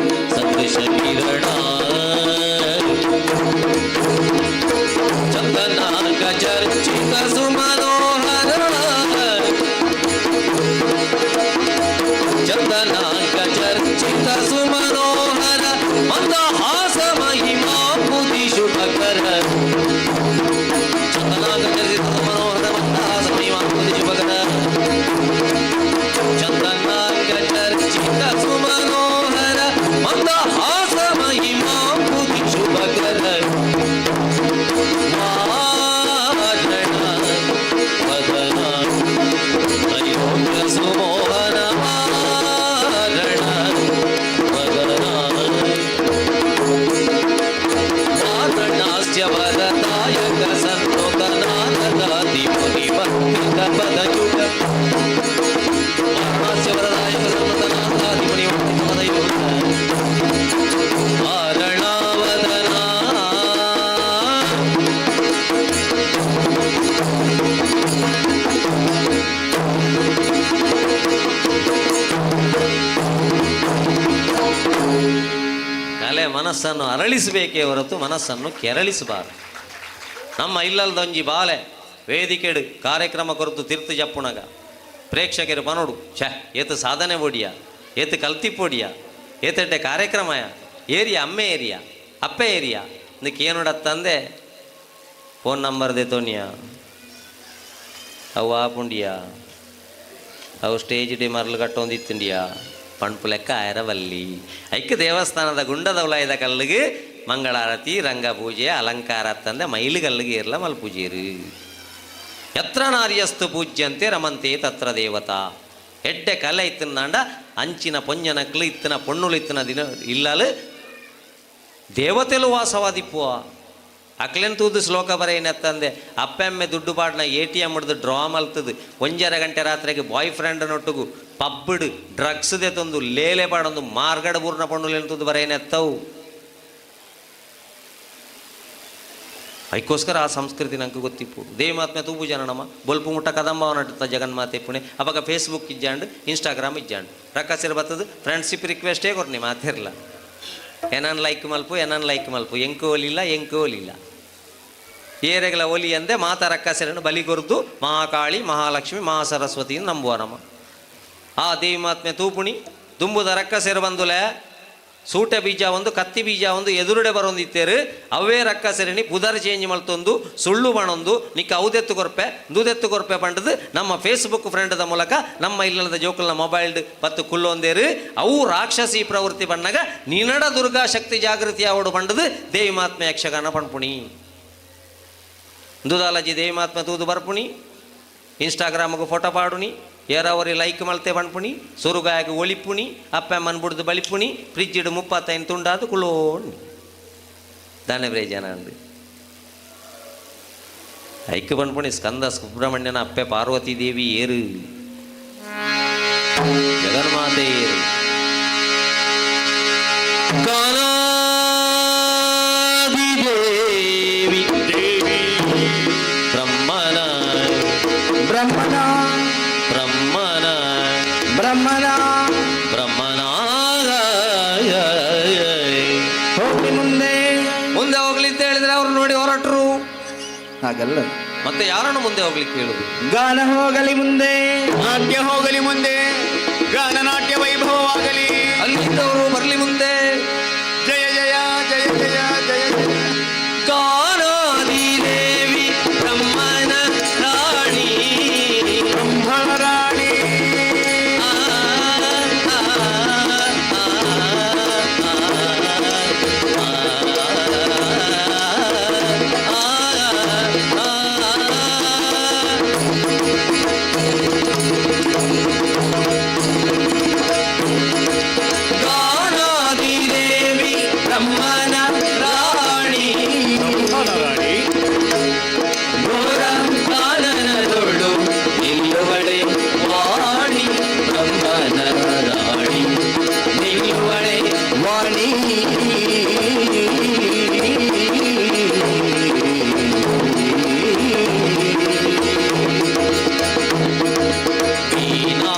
ಸದೃಶ ಕಿರಣ. ಚಂದನಾಂಗ ಚರ್ಚಿತ ಸುಮನೋಹರ ಚಂದನಾಂಗ ಚರ್ಚಿತ ಸುಮನೋಹರ ಮಂದಹಾಸ ಮಹಿಮಾಂಬುಧಿ ಶುಭಕರ. ಚಂದನಾಂಗ ಚರ್ಚಿತ ಸುಮನೋಹರ ಮಂದಹಾಸ ಮಹಿಮಾಂಬುಧಿ ಶುಭಕರ. ಚಂದನಾಂಗ ಚರ್ಚಿತ ಸುಮನೋಹರ ಮಂದಹಾಸ ಮಹಿಮಾಂಬುಧಿ ಶುಭಕರ. ವಾರಣ ವದನ ತ್ರೈಲೋಕ್ಯ ಸುಮೋಹನ ವಾರಣ ವದನ ವಾರಣಾಸ್ಯ ವರದಾಯಕ ಸನ್ನುತನಾಥದಾತಿ ಮುನಿ ವಂದಿತ ಪದಯುಗ. ವಾರಣಾಸ್ಯ ವರದಾಯಕ ಸನ್ನುತನಾಥಾದಿ ಮುನಿ ವಂದಿತ ಪದಯುಗ. ವಾರಣಾವದನ. ಕಲೆ ಮನಸ್ಸನ್ನು ಅರಳಿಸಬೇಕೇ ಹೊರತು ಮನಸ್ಸನ್ನು ಕೆರಳಿಸಬಾರದು. ನಮ್ಮ ಇಲ್ಲಲ್ದೊಂಜಿ ಬಾಲೆ ವೇದಿಕೆಡು ಕಾರ್ಯಕ್ರಮ ಕೊರತು ತೀರ್ಥ ಜಪ್ಪುಣಗ ಪ್ರೇಕ್ಷಕರು ಪನೋಡು ಛೇ ಏತು ಸಾಧನೆ ಬೋಡಿಯ, ಏತು ಕಲ್ತಿಪ್ಪೊಡಿಯ, ಏತೆಡ್ಡೆ ಕಾರ್ಯಕ್ರಮಯ, ಏರಿಯಾ ಅಮ್ಮೆ ಏರಿಯಾ ಅಪ್ಪೆ ಏರಿಯಾ ಇದಕ್ಕೆ ಏನುಡತ್ತಂದೆ ಫೋನ್ ನಂಬರ್ ದೆತೋನಿಯ, ಅವು ಆಪುಂಡಿಯ, ಅವು ಸ್ಟೇಜ್ ಡಿ ಮರಳು ಕಟ್ಟೊಂದಿತ್ತುಂಡಿಯಾ ಪಣ್ಪು ಲೆಕ್ಕ ಆಯರವಲ್ಲಿ. ಐಕ್ ದೇವಸ್ಥಾನದ ಗುಂಡದ ಉಲಾಯದ ಕಲ್ಲಿಗೆ ಮಂಗಳಾರತಿ ರಂಗಪೂಜೆ ಅಲಂಕಾರ ತಂದೆ ಮೈಲುಗಲ್ಲಿಗೆ ಇರಲ ಮಲ್ಪೂಜೆರು. ಯತ್ರ ನಾರ್ಯಸ್ತು ಪೂಜ್ಯಂತೆ ರಮಂತೆ ತತ್ರ ದೇವತಾ. ಎಡ್ಡೆ ಕಲೆ ಇತ್ತಂದಾಂಡ ಅಂಚಿನ ಪೊಂಜನಕ್ಲು ಇತ್ತಿನ ಪೊಣ್ಣುಲು ಇತ್ತಿನ ದಿನ ಇಲ್ಲಲು ದೇವತೆಲು ವಾಸವಾದಿಪ್ಪುವ. ಅಕ್ಲೆನ್ ತೂದು ಶ್ಲೋಕ ಬರೆಯಿನತ್ತಂದೆ ಅಪ್ಪೆಮ್ಮೆ ದುಡ್ಡು ಪಾಡ್ನ ಎ.ಟಿ.ಎಂ ಹಿಡ್ದು ಡ್ರಾ ಮಲ್ತದು ಒಂಜರೆ ಗಂಟೆ ರಾತ್ರಿಗೆ ಬಾಯ್ ಫ್ರೆಂಡ್ ನೊಟ್ಟುಗು ಪಬ್ಬಿಡು ಡ್ರಗ್ಸ್ ದೆತ್ತೊಂದು ಲೇಲೆ ಪಾಡೊಂದು ಮಾರ್ಗಡ ಬೂರ್ನ ಪೊಣ್ಣುಲೆನ್ ತೂದು ಬರೆಯಿನೆತ್ತವು. ಅದಕ್ಕೋಸ್ಕರ ಆ ಸಂಸ್ಕೃತಿ ನಂಗೆ ಗೊತ್ತಿಪ್ಪು. ದೇವಿ ಮಾತ್ಮೆ ತೂಪು ಜನ ನಮ್ಮ ಬೊಲ್ಪು ಮುಟ್ಟ ಕದಂಬ ನಟ್ಟುತ್ತ ಜಗನ್ಮಾತೆ ಪುಣೆ. ಅವಾಗ ಫೇಸ್ಬುಕ್ ಇಜ್ಜಾಂಡ್, ಇನ್ಸ್ಟಾಗ್ರಾಮ್ ಇಜ್ಜಾಂಡ್, ರಕ್ಕಸಿರ ಬತ್ತದು ಫ್ರೆಂಡ್ಶಿಪ್ ರಿಕ್ವೆಸ್ಟೇ ಕೊರ್ನಿ ಮಾತಿರ್ಲ. ಏನನ್ ಲೈಕ್ ಮಲ್ಪು, ಏನನ್ ಲೈಕ್ ಮಲ್ಪು, ಎಂಕು ಒಲಿಲ್ಲ, ಎಂಕು ಒಲಿಲ್ಲ, ಏರೆಗಳ ಒಲಿ ಅಂದೆ ಮಾತಾ ರಕ್ಕಸರನ್ನು ಬಲಿ ಕೊರ್ದು ಮಹಾಕಾಳಿ ಮಹಾಲಕ್ಷ್ಮಿ ಮಹಾಸರಸ್ವತಿ ನಂಬುವ ನಮ್ಮ ಆ ದೇವಿ ಮಾತ್ಮೆ ತೂಪುಣಿ. ದುಂಬುದ ರಕ್ಕಸೆರು ಬಂದುಲೆ ಸೂಟೆ ಬೀಜ ಒಂದು ಕತ್ತಿ ಬೀಜ ಒಂದು ಎದುರುಡೆ ಬರೊಂದಿತ್ತೇರು. ಅವೇ ರಕ್ಕಸೆರಣಿ ಪುದರ್ ಚೇಂಜ್ ಮಲ್ತೊಂದು ಸುಳ್ಳು ಬಣೊಂದು ನಿಕ್ಕ ಅವುದೆತ್ತು ಕೊರ್ಪೆ ದೂದೆತ್ತು ಕೊರ್ಪೆ ಪಂಡದು ನಮ್ಮ ಫೇಸ್ಬುಕ್ ಫ್ರೆಂಡ್ದ ಮೂಲಕ ನಮ್ಮ ಇಲ್ಲದ ಜೋಕುಲ್ನ ಮೊಬೈಲ್ ಪತ್ತು ಕುಲ್ಲೊಂದೇರು. ಅವು ರಾಕ್ಷಸಿ ಪ್ರವೃತ್ತಿ ಬಣ್ಣಗ ನಿನಡ ದುರ್ಗಾ ಶಕ್ತಿ ಜಾಗೃತಿ ಅವಡು ಪಂಡದು ದೇವಿ ಮಾತ್ಮೆ ಯಕ್ಷಗಾನ ಪಣ್ಪುಣಿ. ದುದಾಲಜಿ ದೇವಿ ಮಾತ್ಮೆ ತೂದು ಬರ್ಪುಣಿ, ಇನ್ಸ್ಟಾಗ್ರಾಮ್ಗೆ ಫೋಟೋ ಪಾಡುನಿ, ಏರಾವರಿ ಲೈಕ್ ಮಲ್ತೆ ಪಣ್ಪುಣಿ, ಸುರುಗಾಯಗ ಒಳಿಪುಣಿ, ಅಪ್ಪ ಅಮ್ಮನ ಬುಡ್ದು ಬಲಿಪುಣಿ, ಫ್ರಿಜ್ ಇಡು ಮುಪ್ಪತ್ತೈನು ತುಂಡಾದು ಕುಲೋಣಿ ದಾನೆ ಪ್ರಯೋಜನ ಅಂದು ಐಕ್ಯ ಪಣ್ಪುಣಿ. ಸ್ಕಂದ ಸುಬ್ರಹ್ಮಣ್ಯನ ಅಪ್ಪೆ ಪಾರ್ವತಿ ದೇವಿ ಏರು, ಜಗನ್ಮಾತೆ ಏರು. ಕಾಲಾದಿದೇವಿ ದೇವಿ ಬ್ರಹ್ಮನ ಬ್ರಹ್ಮನ ಬ್ರಹ್ಮನ ಬ್ರಹ್ಮನ ಬ್ರಹ್ಮನ ಹೋಗಿ ಮುಂದೆ. ಮುಂದೆ ಹೋಗ್ಲಿ ಅಂತ ಹೇಳಿದ್ರೆ ಅವ್ರು ನೋಡಿ ಹೊರಟ್ರು. ಹಾಗಲ್ಲ. ಮತ್ತೆ ಯಾರನ್ನು ಮುಂದೆ ಹೋಗ್ಲಿಕ್ಕೆ ಹೇಳುದು? ಗಾನ ಹೋಗಲಿ ಮುಂದೆ, ನಾಟ್ಯ ಹೋಗಲಿ ಮುಂದೆ, ಗಾನ ನಾಟ್ಯ ವೈಭವವಾಗಲಿ. ಅಲ್ಲಿದ್ದವರು ಬರ್ಲಿ ಮುಂದೆ. ಜಯ ಜಯ ಜಯ ಜಯ ಜಯ ಜಯ. ಕಾನಾದಿದೇವಿ ಬ್ರಹ್ಮನ ರಾಣಿ, ಬ್ರಹ್ಮಣ ರಾಣಿ. ಆ, ಆ, ಆ, ಆ, ಆ, ಆ. ಗಾನಾದಿದೇವಿ ಬ್ರಹ್ಮನ ರಾಣಿ, ಬ್ರಹ್ಮಣ ರಾಣಿ. ಘೋರ ಕಾನನದೊಳು ನಿಲ್ಲುವಳೆ ವಾಣಿ, ಬ್ರಹ್ಮನ ರಾಣಿ ನಿಲ್ಲುವಳೆ ವಾಣಿ.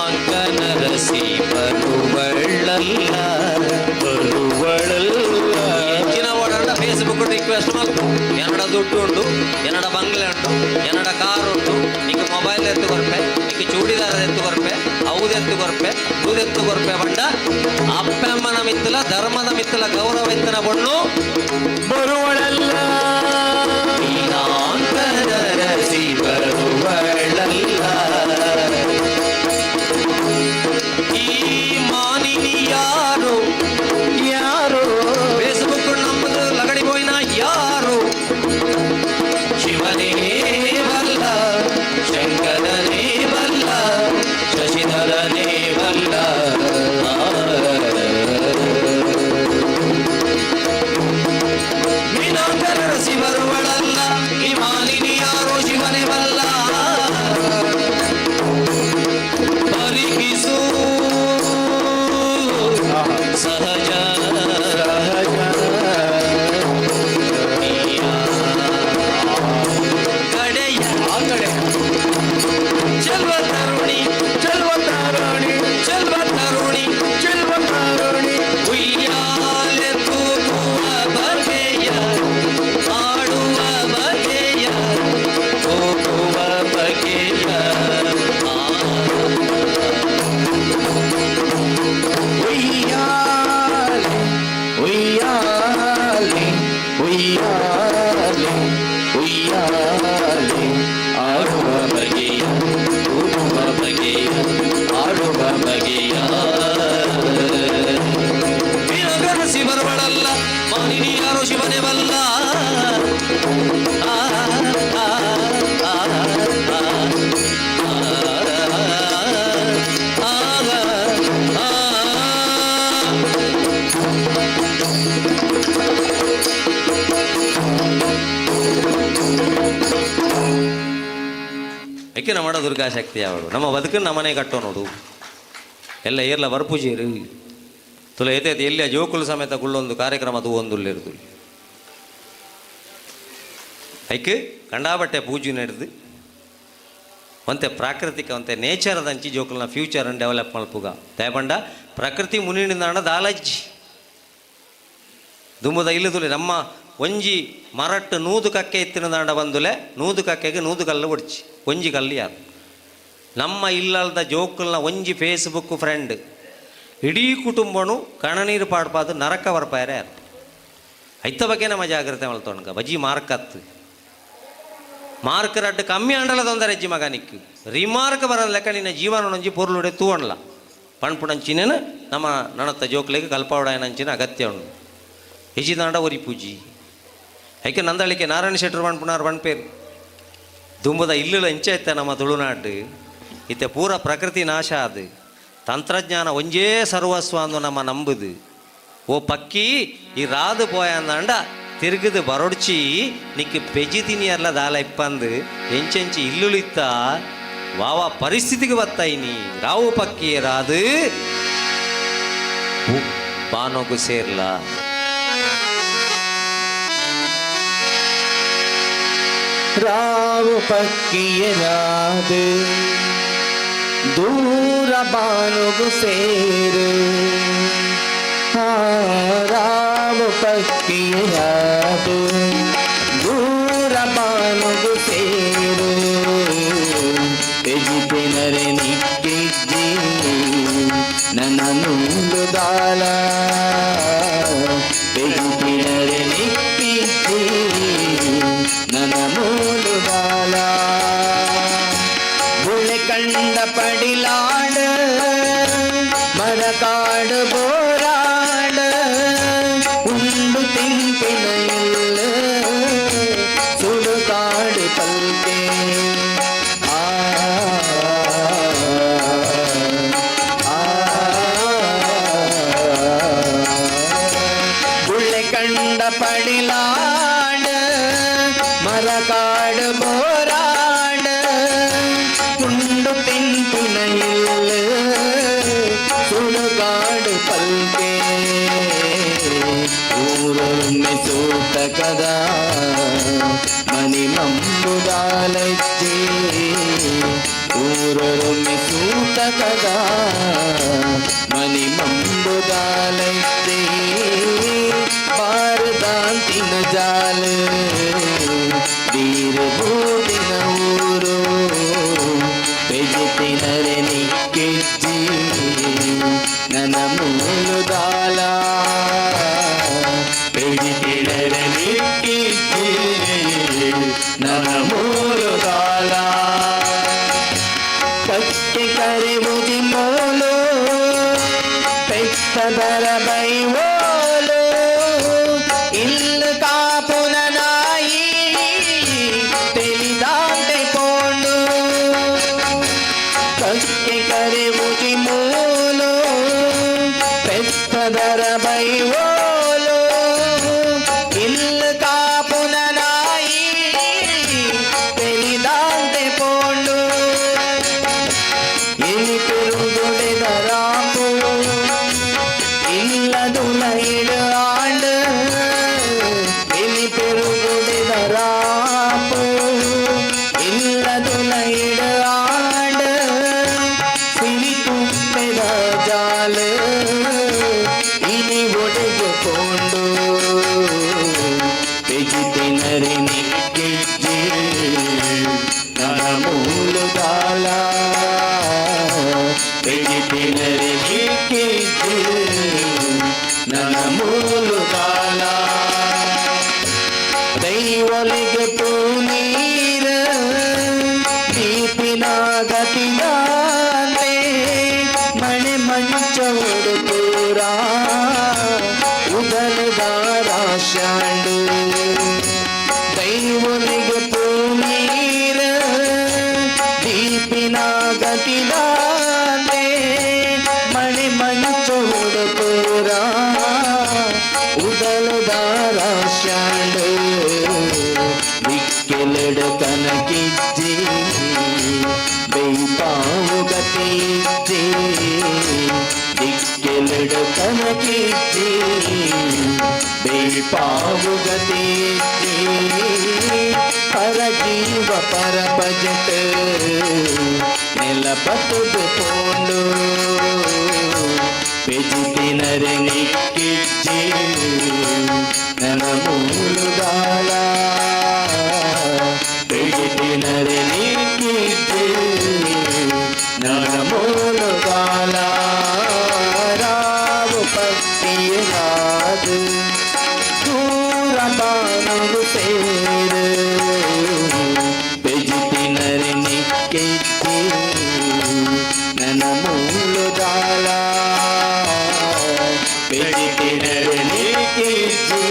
ವೀಣಾಂಕನರಸಿ ಬರುವಳ್ಳಲ್ಲ ಬರುವಳಲ್ಲ. ಹೆಚ್ಚಿನ ಓಡಾಡ ಫೇಸ್ಬುಕ್ ರಿಕ್ವೆಸ್ಟ್ ಮಲ್ಪು. ಎನ್ನಡ ದುಡ್ಡು ಉಂಟು, ಎನ್ನಡ ಬಂಗ್ಲೆ ಉಂಟು, ಎನ್ನಡ ಕಾರ್ ಉಂಟು, ನಿಕ್ಕ ಮೊಬೈಲ್ ಎತ್ತು ಕೊರ್ಪೆ, ನಿಕ್ಕ ಚೂಡಿದಾರ ಎತ್ತು ಕೊರ್ಪೆ, ಅವುದೆತ್ತು ಕೊರ್ಪೆ, ದೂದೆತ್ತು ಕೊರ್ಪೆ ಬಂಡ ಅಪ್ಪಮ್ಮನ ಮಿತ್ತಲ ಧರ್ಮದ ಮಿತ್ತಲ ಗೌರವ ಎತ್ತನ ಬಣ್ಣು ಬರುವಳಲ್ಲ. ವೀಣಾಂಕನರಸಿ ಬರುವಳಲ್ಲ. ಈ ಮಾನಿನಿ ಯಾರು? ಯಾರು? ಫೇಸ್ಬುಕ್ ನಮ್ಮದು ಲಗಡಿ ಬೋಯ್ನ ಯಾರು? ಶಿವನೇ ಬಲ್ಲ, ಶಂಕರನೇ ಬಲ್ಲ, ಶಶಿಧರನೇ ಬಲ್ಲ. ಮೀನಾಂಕರಸಿ ಬರುವಳಲ್ಲ, ಈ ಮಾಲಿನಿ ಯಾರು? ಶಿವನೇ ಬಲ್ಲ. ಪರಿಗಿಸು ಸಹಜ ಕಡೆಯ ಚೆಲ್ವ ತರುಣಿ, ಚೆಲ್ವ ತಾರಣಿ, ಚೆಲ್ವ ತರುಣಿ, ಚೆಲ್ವ ತಾರಣಿ. ಉಯ್ಯಾಲೆ ತೂಗುವ ಬಗೆಯ, ಆಡುವ ಬಗೆಯ, ತೂಗುವ ಬಗೆಯ. ಉಯ್ಯಾಲೆ ಉಯ್ಯಾಲೆ ಉಯ್ಯಾಲೆ ಉಯ್ಯಾಲೆ, ಆಡುವ ಬಗೆಯ, ತೂಗುವ ಬಗೆಯ, ಆಡುವ ಬಗೆಯ. ವೀರಗರಸಿ ಬರುವಳಲ್ಲ, ಮಾನಿನಿ ಯಾರು? ಶಿವನೇ ಬಲ್ಲ. ಆ, ಆ, ಆ, ಆ, ಆ, ಆ, ಆ. ನಮ್ಮಡ ದುರ್ಗಾಶಕ್ತಿ ಅವಳು. ನಮ್ಮ ಬದುಕನ್ನು ನಮ್ಮನೆ ಕಟ್ಟೋ ನೋಡು. ಎಲ್ಲ ಏರ್ಲ ಬರ್ಪುಜೇರು ತುಲ ಏತೈತೆ ಎಲ್ಲಿಯ ಜೋಕುಲು ಸಮೇತ ಗುಳ್ಳೊಂದು ಕಾರ್ಯಕ್ರಮ ತೂವೊಂದುಲ್ಲೆರ್ದು ಐಕ್ ಕಂಡಾಬಟ್ಟೆ ಪೂಜೆ ನಡೆದು ಒಂತೆ ಪ್ರಾಕೃತಿಕ ಒಂತೆ ನೇಚರ್ದಂಚಿ ಜೋಕುಲ್ನ ಫ್ಯೂಚರ್ ಡೆವಲಪ್ ಮಲ್ಪುಗ. ದಯಪಂಡ ಪ್ರಕೃತಿ ಮುನಿಂದಾಂಡ ದಾಲಜ್ಜಿ ದುಂಬುದ ಇಲ್ಲದುಲೆ ನಮ್ಮ ಒಂಜಿ ಮರಟ್ಟು ನೂದು ಕಕ್ಕೆ ಇತ್ತಿನದಾಂಡ ಬಂದುಲೆ ನೂದು ಕಕ್ಕೆಗೆ ನೂದು ಕಲ್ಲು ಒಡ್ಚಿ ಒಂಜಿ ಕಲ್ಲು ಯಾರು ನಮ್ಮ ಇಲ್ಲಲ್ದ ಜೋಕುಲ್ನ ಒಂಜಿ ಫೇಸ್ಬುಕ್ ಫ್ರೆಂಡ್ ಇಡೀ ಕುಟುಂಬನು ಕಣನೀರು ಪಾಡ್ಪಾದು ನರಕ ಬರ್ಪಾರೆ ಯಾರು. ಐತ ಬಗ್ಗೆ ನಮ್ಮ ಜಾಗ್ರತೆ ಮಲ್ತೊಣ್ಗ ಬಜಿ ಮಾರ್ಕತ್ತು ಮಾರ್ಕ್ ರಡ್ಡು ಕಮ್ಮಿ ಅಂಡಲ ತೊಂದರೆ ಅಜ್ಜಿ ಮಗನಿಕ್ಕು ರಿಮಾರ್ಕ್ ಬರೋದು ಲೆಕ್ಕ ನಿನ್ನ ಜೀವನ ಒಂಜಿ ಪೊರ್ಲುಡೆ ತೂವಣ್ಲ ಪಣ್ಪುಣಂಚಿನೇನು ನಮ್ಮ ನಣತ್ತ ಜೋಕ್ಲೆಗ್ ಕಲ್ಪಾವಡಾಯನಂಚಿನ ಅಗತ್ಯ ಉಂಡು. ಹೆಜಿದಾಂಡ ಒರಿ ಪೂಜಿ ಐಕೆ ನಂದಳಿಕೆ ನಾರಾಯಣ ಶೆಟ್ಟರು ಪಣ್ಪುನಾರ್ ಪಣ್ಪೇರು ದುಂಬುದ ಇಲ್ಲುಲ ಇಂಚ ಇತ್ತ ನಮ್ಮ ತುಳುನಾಡು ಇತ್ತೆ ಪೂರ ಪ್ರಕೃತಿ ನಾಶ ಅದು ತಂತ್ರಜ್ಞಾನ ಒಂಜೇ ಸರ್ವಸ್ವ ಅಂದು ನಮ್ಮ ನಂಬುದು. ಓ ಪಕ್ಕಿ ಈ ರಾದು ಪೋಯಂದಾಂಡ ತಿರುಗುದು ಬರೊಡ್ಚಿ ನಿಕ್ಕು ಪೆಜಿ ತಿನಿಯರ್ಲ ದಾಲ ಇಪ್ಪಂದು ಎಂಚೆಂಚಿ ಇಲ್ಲುಲಿತ್ತ ವಾವಾ ಪರಿಸ್ಥಿತಿಗೆ ಬತ್ತಾಯಿನಿ ರಾವು ಪಕ್ಕಿ ರಾದು ಬಾನೋಗು ಸೇರ್ಲಾ. ರಾವು ಪಕ್ಕಿಯರಾದು ದೂರ ಬಾನುಗು ಸೇರು. ರಾವು ಪಕ್ಕಿಯರಾದು ದೂರ ಬಾನುಗು ಸೇರು. ತೆಜಿತಿನರೆ ನಿಕ್ಕಿಜ್ಜಿ ನನ್ನ ನೂಲು ದಾಲ. ತೆಜಿತಿನರೆ ನಿಕ್ಕಿಜ್ಜಿ ನನ್ನ ಮೂಲು ದಾಲ. ಬುಳೆ ಕಂಡ ಪಡಿಲಾಡ ಮರಕಾಡು ಬೋರಾಡ ಉಂಡು ತಿಂಪಿನ ಇಲ್ಲ ಸುಡುಕಾಡು ಪಲ್ಕೆ. ಆ ಆ, ಗುಳ್ಳೆ ಕಂಡ ಪಡಿಲಾಡ ಮರಕಾಡು ಬೋರಾಡ ಕುಂಡು ತಿಂಪಿನ ಇಲ್ಲ ಸುಡುಗಾಡು ಪಲ್ಕೆ. ಊರೊಮ್ಮೆ ಸೂತ ಕದಾ ಮನಿ ಮಂಬುದಾಲಜ್ಜಿ. ಊರೊಮ್ಮೆ ಸೂತ ಕದಾ ಮನಿ ಮಂಬುದಾಲಜ್ಜಿ. ಬಾರದಾಂತಿನ ಜಾಲ ಬೀರ ಬೂದಿನ ಊರು ಪೆಜಿತಿನರೆ ನಿಕ್ಕಿಜ್ಜಿ ನನ್ನ ಮೂಲು ದಾಲ. ಪೆಜಿತಿನರೆ ನಿಕ್ಕಿಜ್ಜಿ ನನ್ನ ಮೂಲು ದಾಲ. ಕಟ್ಟಿ ಕರೆವುದಿ ಮೋಲು ಪೆತ್ತದರ ಬೈವೋಲು ಇಲ್ಲ ಕಾಪುನ ನಾಯಿ ತಿಳಿದಾಂತೆ ಪೋಂಡು. ಕಕ್ಕೆ ಕರೆವುದಿ ಮೂಲು ಪೆತ್ತದರ ಬೈವೋಲು ಇಲ್ಲ ಕಾಪುನ ನಾಯಿ ತಿಳಿದಾಂತೆ ಪೋಂಡು. ಎಲಿ ಪೆರುಗುಡೆದ ರಾಪು ಇಲ್ಲದುಲ ಇಡು ಆಂಡು. ಎಲಿ ಪೆರುಗುಡೆದ ರಾಪು ಇಲ್ಲದುಲ ಇಡು ಆಂಡು. ಸಿರಿ ತುಪ್ಪೆದ ಜಾಲ ಇನಿ ಒಡೆಗೆ ಪೋಂಡು. ತೆಜಿತಿನರೆ ನಿಕ್ಕಿಜ್ಜಿ ನನ್ನ ಮೂಲು ದಾಲ. ತೆಜಿತಿನರೆ ನಿಕ್ಕಿಜ್ಜಿ ನನ್ನ ಮೂಲು ದಾಲ. ದೈವಲಿಗೆ ಪೂನೀರ ದೀಪಿನ ಗತಿದಾಂತೆ ಮಣೆ ಮಂಚೋಡು ಪೂರ ಉದಲದಾರ ಶಾಂಡು. ದೈವಲಿಗೆ ಪೂನೀರ ದೀಪಿನ ಗತಿದಾಂತೆ ಮಣೆ ಮಂಚೋಡು ಪೂರ ಉದಲದಾರ ಶಾಂಡು. ದಿಕ್ಕೆಲೆಡ ಕನಕಿಜ್ಜಿ ಬೇಪಾವು ಗತಿ ಪರಜೀವ ಪರಪಜಟ ನೆಲಪತದ ಪೋಂಡು ಪೆಜಿತಿನರೆ ನಿಕ್ಕಿಜ್ಜಿ ನನ ಮೂಲುಗಾಲ ಪೆಜಿತಿನರೆ ನಿಕ್ಕಿಜ್ಜಿ ನನ ಮೂಲುಗಾಲ ರಾವು ಪತ್ತಿಯರಾದು ದೂರ ಬಾನುಗು ಸೇರು ಪೆಜಿತಿನರೆ ನಿಕ್ಕಿಜ್ಜಿ ನನ್ನ ಮೂಲುಗಾಲ ಪೆಜಿತಿನರೆ ನಿಕ್ಕಿಜ್ಜಿ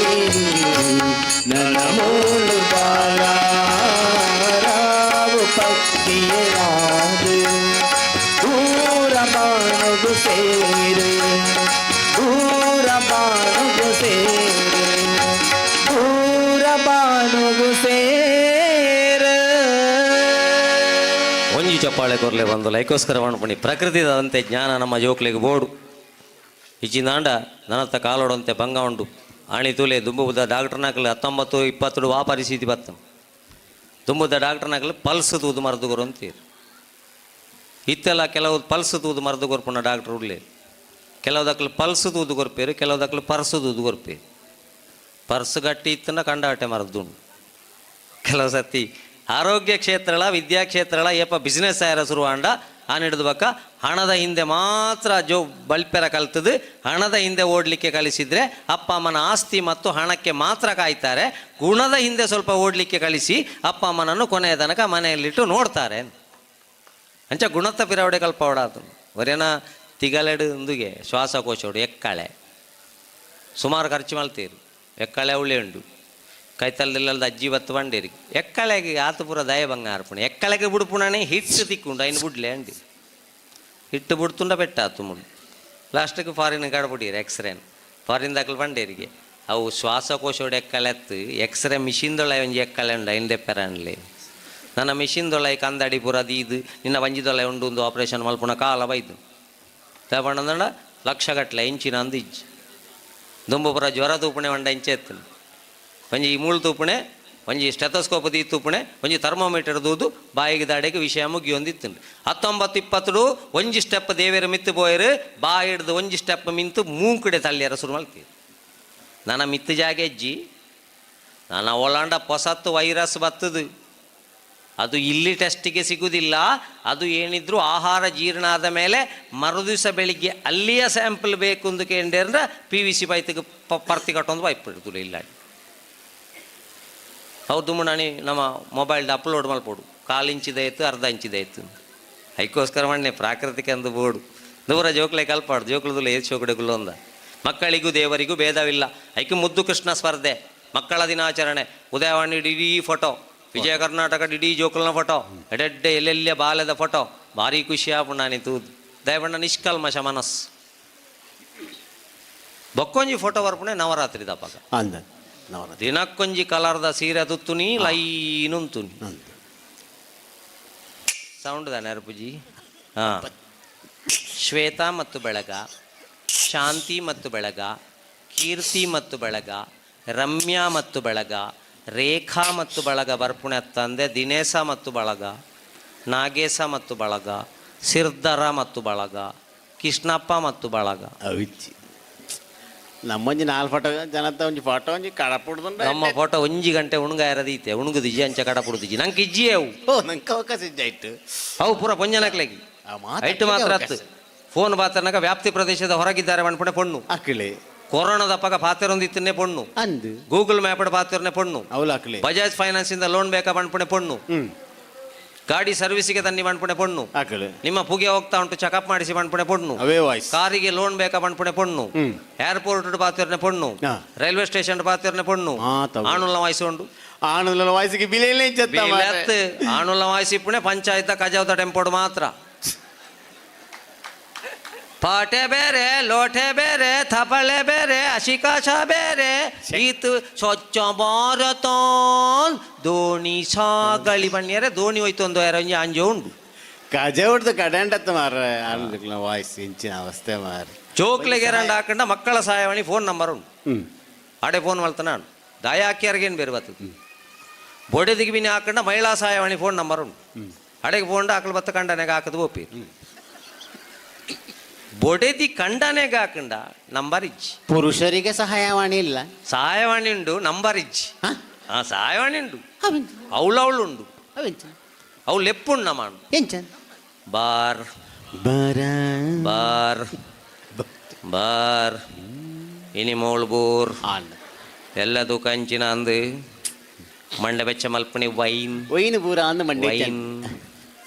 ನನ್ನ ಮೂಲುಗಾಲ ರಾವು ಪತ್ತಿಯರಾದು ದೂರ ಬಾನುಗು ಸೇರು ದೂರ ಬಾನುಗು ಸೇರು ದೂರ ಬಾನುಗು ಸೇರು. ಒಂಜಿ ಚಪ್ಪಾಳೆ ಕೊರ್ಲೆ ಬಂದು ಲೈಕೋಸ್ಕರ ಪಣಿ ಪ್ರಕೃತಿದಂತೆ ಜ್ಞಾನ ನಮ್ಮ ಜೋಕ್ಲೆಗ್ ಬೋಡು. ಇಚ್ಚಿಂದಾಂಡ ನನತ್ತ ಕಾಲೋಡಂತೆ ಭಂಗ ಉಂಡು ಆಣಿ ತೂಲೆ ದುಂಬುದ ಡಾಕ್ಟರ್ನಾಕಲು 19 20 ವಾ ಪರಿಸ್ಥಿತಿ ಬತ್ತ. ದುಂಬುದ ಡಾಕ್ಟರ್ನಾಕಲು ಪಲ್ಸ್ ತೂದು ಮರದು ಕೊರು ಅಂತೀರು. ಇತ್ತೆಲ್ಲ ಕೆಲವು ಪಲ್ಸ್ ತೂದು ಮರದು ಕೊರ್ಪುನ ಡಾಕ್ಟರ್ ಉಳ್ಳೆ. ಕೆಲವು ದಕ್ಲು ಪಲ್ಸ್ ತೂದು ಕೊರ್ಪೇರು, ಕೆಲವು ದಕ್ಲು ಪರ್ಸ್ ತೂದು ಕೊರ್ಪೇರು. ಪರ್ಸ್ ಗಟ್ಟಿ ಇತ್ತನ ಕಂಡಾಟೆ ಮರದುಂಡು. ಕೆಲವು ಸತಿ ಆರೋಗ್ಯ ಕ್ಷೇತ್ರಗಳ ವಿದ್ಯಾಕ್ಷೇತ್ರಗಳ ಏಪ ಬಿಸ್ನೆಸ್ ಆಯರ ಶುರುವಾಂಡ ಆನ್ ಹಿಡಿದು ಬಕ್ಕ ಹಣದ ಹಿಂದೆ ಮಾತ್ರ ಜೋ ಬಲ್ಪೆರ ಕಲ್ತದು. ಹಣದ ಹಿಂದೆ ಓಡಲಿಕ್ಕೆ ಕಲಿಸಿದರೆ ಅಪ್ಪ ಅಮ್ಮನ ಆಸ್ತಿ ಮತ್ತು ಹಣಕ್ಕೆ ಮಾತ್ರ ಕಾಯ್ತಾರೆ. ಗುಣದ ಹಿಂದೆ ಸ್ವಲ್ಪ ಓಡಲಿಕ್ಕೆ ಕಲಿಸಿ ಅಪ್ಪ ಅಮ್ಮನನ್ನು ಕೊನೆಯ ತನಕ ಮನೆಯಲ್ಲಿಟ್ಟು ನೋಡ್ತಾರೆ. ಅಂಚ ಗುಣತ್ತ ಪಿರವಡೆ ಕಲ್ಪವಡ ಅದು ಒರೇನ ತಿಗಲೆಡು ಒಂದುಗೆ ಶ್ವಾಸಕೋಶೋಡು ಎಕ್ಕಳೆ ಸುಮಾರು ಖರ್ಚು ಮಲ್ತೀರು. ಎಕ್ಕಳೆ ಉಳ್ಳೆ ಉಂಡು ಕೈತಲ್ದಿಲ್ಲದ ಅಜ್ಜಿ ಬತ್ತು ಬಂಡೇರಿ ಎಕ್ಕಳೆಗೆ ಆತ ಪೂರ ದಯ ಬಂಗಾರಪುಣ ಎಕ್ಕಳೆಗೆ ಬುಡುಪುಣನೆ ಹಿಟ್ಟು ತಿಕ್కుంಡು ಐನು ಬುಡ್ಲೆ ಅಂಡಿ ಹಿಟ್ಟು ಬುಡ್ತುಂಡ ಬೆಟ್ಟ ಆತು ಮುಡು. ಲಾಸ್ಟಿಗೆ ಫಾರಿನ್ ಕಡಬುಡೀರಿ ಎಕ್ಸ್ರೇನ್ ಫಾರಿನ್ ದಾಖಲು ಬಂಡೇರಿಗೆ ಅವು ಶ್ವಾಸಕೋಶೋಡು ಎಕ್ಕಳೆತ್ತು ಎಕ್ಸ್ರೇ ಮಿಷಿನ್ದೊಳ ಒಂಜಿ ಎಕ್ಕಳೆ ಉಂಡು ಐನ್ ದೆಪ್ಪೆರನ್ಲಿ. ನನ್ನ ಮಿಷಿನ್ದೊಳ ಕಂದಡಿ ಪೂರ ದೀದು ನಿನ್ನ ಬಂಜಿದೊಳ ಉಂಡು ಒಂದು ಆಪರೇಷನ್ ಮಲ್ಪುಣ ಕಾಲ ಬೈದು ತಗೊಂಡಂದ ಲಕ್ಷಗಟ್ಟಲೆ ಇಂಚಿನ ಅಂದು ಇಜ್ಜಿ. ದುಂಬು ಪೂರ ಜ್ವರ ತೂಪಣೆ వంಡ ಇಂಚೆ ಎತ್ತುಂಡು. ಒಂಜಿ ಮೂಳು ತೂಪಣೆ, ಒಂಜಿ ಸ್ಟೆಥೋಸ್ಕೋಪ್ ದೀ ತೂಪಣೆ, ಒಂಜಿ ಥರ್ಮೋಮೀಟರ್ ದೂದು ಬಾಯಿಗೆ ದಾಡೆಗೆ ವಿಷಯ ಮುಗಿಯೊಂದಿತ್ತುಂಡು. 19 20 ಒಂಜಿ ಸ್ಟೆಪ್ ದೇವೇರ ಮಿತ್ತು ಪೋಯರು ಬಾಯಿ ಹಿಡ್ದು ಒಂಜಿ ಸ್ಟೆಪ್ ಮಿಂತು ಮೂಂಕುಡೆ ತಳ್ಳಿಯರ ಶುರು ಮಲ್ತೀರು. ನನ್ನ ಮಿತ್ತು ಜಾಗೆ ಅಜ್ಜಿ ನನ್ನ ಒಳಾಂಡ ಪೊಸತ್ತು ವೈರಸ್ ಬತ್ತದು, ಅದು ಇಲ್ಲಿ ಟೆಸ್ಟಿಗೆ ಸಿಗುವುದಿಲ್ಲ. ಅದು ಏನಿದ್ರು ಆಹಾರ ಜೀರ್ಣ ಆದ ಮೇಲೆ ಮರುದಿವಸ ಬೆಳಿಗ್ಗೆ ಅಲ್ಲಿಯ ಸ್ಯಾಂಪಲ್ ಬೇಕು ಅಂದು ಕೇಂದ್ರ ಪಿ ವಿ ಸಿ ಪೈತಿಗೆ ಪರ್ತಿ ಕಟ್ಟೊಂದು ಪೈಪ್ ಇಡ್ತದೆ ಇಲ್ಲ. ಹೌದು ಮುಣಾಣಿ ನಮ್ಮ ಮೊಬೈಲ್ಡ್ ಅಪ್ಲೋಡ್ ಮಲ್ಪೋಡು ಕಾಲು ಇಂಚಿದಾಯ್ತು ಅರ್ಧ ಇಂಚಿದಾಯ್ತು. ಐಕೋಸ್ಕರ ಮಣ್ಣೆ ಪ್ರಾಕೃತಿಕ ಅಂದು ಬೋಡು ದೂರ ಜೋಕ್ಲೆ ಕಲ್ಪಾಡು ಜೋಕ್ಲದಲ್ಲ ಏತ್ ಶೋಕಡೆಗುಲ್ಲ ಅಂದ. ಮಕ್ಕಳಿಗೂ ದೇವರಿಗೂ ಭೇದವಿಲ್ಲ. ಐಕೆ ಮುದ್ದು ಕೃಷ್ಣ ಸ್ಪರ್ಧೆ, ಮಕ್ಕಳ ದಿನಾಚರಣೆ, ಉದಯವಾಣಿ ಇಡೀ ಫೋಟೋ, ವಿಜಯ ಕರ್ನಾಟಕ ಇಡೀ ಜೋಕುಲ್ನ ಫೋಟೋ, ಎಡೆಡ್ಡೆ ಎಲ್ಲೆಲ್ಲ ಬಾಲ್ಯದ ಫೋಟೋ. ಭಾರಿ ಖುಷಿ ಆಪುಂಡು ನಾನಿ ತೂದು. ದಯಬಣ್ಣ ನಿಷ್ಕಲ್ಮಶ ಮನಸ್ಸು ಬೊಕ್ಕೊಂಜಿ ಫೋಟೋ ಬರ್ಪುಣೆ ನವರಾತ್ರಿ ದಪಗ. ಅಂದ ನವರಾತ್ರಿ. ದಿನಕ್ಕೊಂಜಿ ಕಲರ್ದ ಸೀರೆ ತುತ್ತುನಿ ಲೈನ್ ಉಂತುನಿ. ಅಂದ. ಸೌಂಡ್ ದಾನೆ ಅರ್ಪುಜಿ. ಹಾಂ, ಶ್ವೇತಾ ಮತ್ತು ಬೆಳಗ, ಶಾಂತಿ ಮತ್ತು ಬೆಳಗ, ಕೀರ್ತಿ ಮತ್ತು ಬೆಳಗ, ರಮ್ಯಾ ಮತ್ತು ಬೆಳಗ, ರೇಖಾ ಮತ್ತು ಬಳಗ ಬರ್ಪುಣೆ ಅತ್ತಂದೆ ದಿನೇಶ ಮತ್ತು ಬಳಗ, ನಾಗೇಶ ಮತ್ತು ಬಳಗ, ಸಿರ್ದರ ಮತ್ತು ಬಳಗ, ಕೃಷ್ಣಪ್ಪ ಮತ್ತು ಬಳಗ. ಅವಿಚ್ಚಿ ನಮ್ಮೊಂಜಿ ನಾಲ್ ಫೋಟೋ ಜನತ ಒಂಜಿ ಫೋಟೋ ಒಂಜಿ ಕಡಪುಡ್ದುಂಡ. ನಮ್ಮ ಫೋಟೋ ಒಂಜಿ ಗಂಟೆ ಉಣ್ಗ ಇರದೀತೆ ಉಣುಗುದಿಜಿ ಅಂಚ ಕಡಪುಡುದಿಜಿ ನಂಗೆ ಇಜ್ಜಿ ಅವು. ಓ ನಂಗೆ ಅವಕಾಶ ಇಜ್ಜಾಯ್ತು. ಅವು ಪೂರ ಪೊಂಜನಕ್ಲೆಗಿ. ಆ ಮಾತು ಐಟು ಮಾತ್ರ ಅವಕಾಶ. ಅತ್ತು ಫೋನ್ ಬಾತನಕ ವ್ಯಾಪ್ತಿ ಪ್ರದೇಶದ ಹೊರಗಿದ್ದಾರೆ ಮಣ್ಪುಣೆ ಪೊಣ್ಣು. ಅಕ್ಲೆ. ಕೊರೋನಾದ ಪಗ ಪಾತೆರೊಂದಿತ್ತನ್ನೇ ಪೊಣ್ಣು. ಅಂದು. ಗೂಗಲ್ ಮ್ಯಾಪ್ ಪಾತೆರನೆ ಪೊಣ್ಣು. ಅವಳು ಅಕ್ಲೆ. ಬಜಾಜ್ ಫೈನಾನ್ಸ್ ಇಂದ ಲೋನ್ ಬೇಕಾ ಮಣ್ಪುಣೆ ಪೊಣ್ಣು. ಗಾಡಿ ಸರ್ವಿಸಿಗೆ ತನ್ನಿ ಮಣ್ಪುಣೆ ಪೊಣ್ಣು. ಅಕ್ಲೆ. ನಿಮ್ಮ ಪುಗೆ ಹೋಗ್ತಾ ಉಂಟು ಚೆಕಪ್ ಮಾಡಿಸಿ ಮಣ್ಪುಣೆ ಪೊಣ್ಣು. ಅವೇ ವಾಯ್ಸ್. ಕಾರಿಗೆ ಲೋನ್ ಬೇಕಾ ಮಣ್ಪುಣೆ ಪೊಣ್ಣು. ಏರ್ಪೋರ್ಟ್ ಪಾತೆರನೆ ಪೊಣ್ಣು. ರೈಲ್ವೆ ಸ್ಟೇಷನ್ ಪಾತೆರನೆ ಪೊಣ್ಣು. ಮಾತ ಅವು. ಆಣುಲ್ಲ ವಾಯ್ಸ್ ಉಂಡು. ಆಣುಲ ವಾಯ್ಸಿಗೆ ಬಿಲೆ ಇಜ್ಜತ್ತ ಬೇಲೆತ್ತು ಆಣುಲ್ಲ ವಾಯ್ಸ್ ಇಪ್ಪುಣೆ ಪಂಚಾಯತ ಕಜಾವದ ಟೆಂಪೋಡು ಮಾತ್ರ. ಪಾಟೆ ಬೇರೆ, ಲೋಟೆ ಬೇರೆ, ಥಪಳೆ ಬೇರೆ, ಅಶಿಕಾಶ ಬೇರೆ. ಈತು ಸ್ವಚ್ಛ ಭಾರತ ದೋಣಿ ಸಾಗಳಿ ಬಣ್ಣಿಯರೆ ದೋಣಿ ಹೋಯ್ತು ಒಂದು ಒಂಜಿ ಅಂಜೆ ಉಂಡು. ಕಜ ಹೊಡ್ದು ಕಡೆಂಡತ್ತ ಮಾರ ಆಣುಲ ವಾಯ್ಸ್ ಇಂಚಿನ ಅವಸ್ಥೆ ಮಾರ. ಜೋಕ್ಲೆಗೆ ರಂಡ ಹಾಕೊಂಡ ಮಕ್ಕಳ ಸಹಾಯವಾಣಿ ಫೋನ್ ನಂಬರ್ ಉಂಟು. ಆಡೆ ಫೋನ್ ಮಲ್ತನ ದಾಯ ಹಾಕಿಯಾರ್ಗೇನು ಬೇರೆ ಬರ್ತದೆ. ಬೊಡೆದಿಗೆ ಬಿನಿ ಹಾಕೊಂಡ ಮಹಿಳಾ ಸಹಾಯವಾಣಿ ಫೋನ್ ನಂಬರ್ ಉಂಟು. ಅಡೆಗೆ ಫೋನ್ ಹಾಕಲು ಬತ್ತ ಕಂಡನೆಗೆ ಹಾಕದು ಒಪ್ಪಿ. ಬೊಡೆದಿ ಕಂಡನೆಗೆ ಹಾಕಂಡ ನಂಬರ್ ಇಜ್ಜಿ. ಪುರುಷರಿಗೆ ಸಹಾಯವಾಣಿ ಇಲ್ಲ? ಸಹಾಯವಾಣಿ ಉಂಡು, ನಂಬರ್ ಇಜ್ಜಿ. ಹಾ? ಆ ಸಹಾಯವಾಣಿ ಉಂಡು. ಅವೆಂಚ? ಅವಳವಳು ಉಂಡು. ಅವೆಂಚ? ಅವು ಲೆಪ್ಪುಂಡು ನಮ್ಮ ಎಂಚ? ಬಾರ್ ಬರ ಬಾರ್ ಬಾರ್ ಇನಿ ಮೋಳ್ ಬೋರ್. ಆಂಡ್. ಎಲ್ಲದು ಕಂಚಿನ ಅಂದು ಮಂಡೆ ಬೆಚ್ಚ ಮಲ್ಪಣಿ ವೈನ್. ಒಯ್ನು ಪೂರ ಅಂದ್ ಮಂಡೆ. ವೈನ್.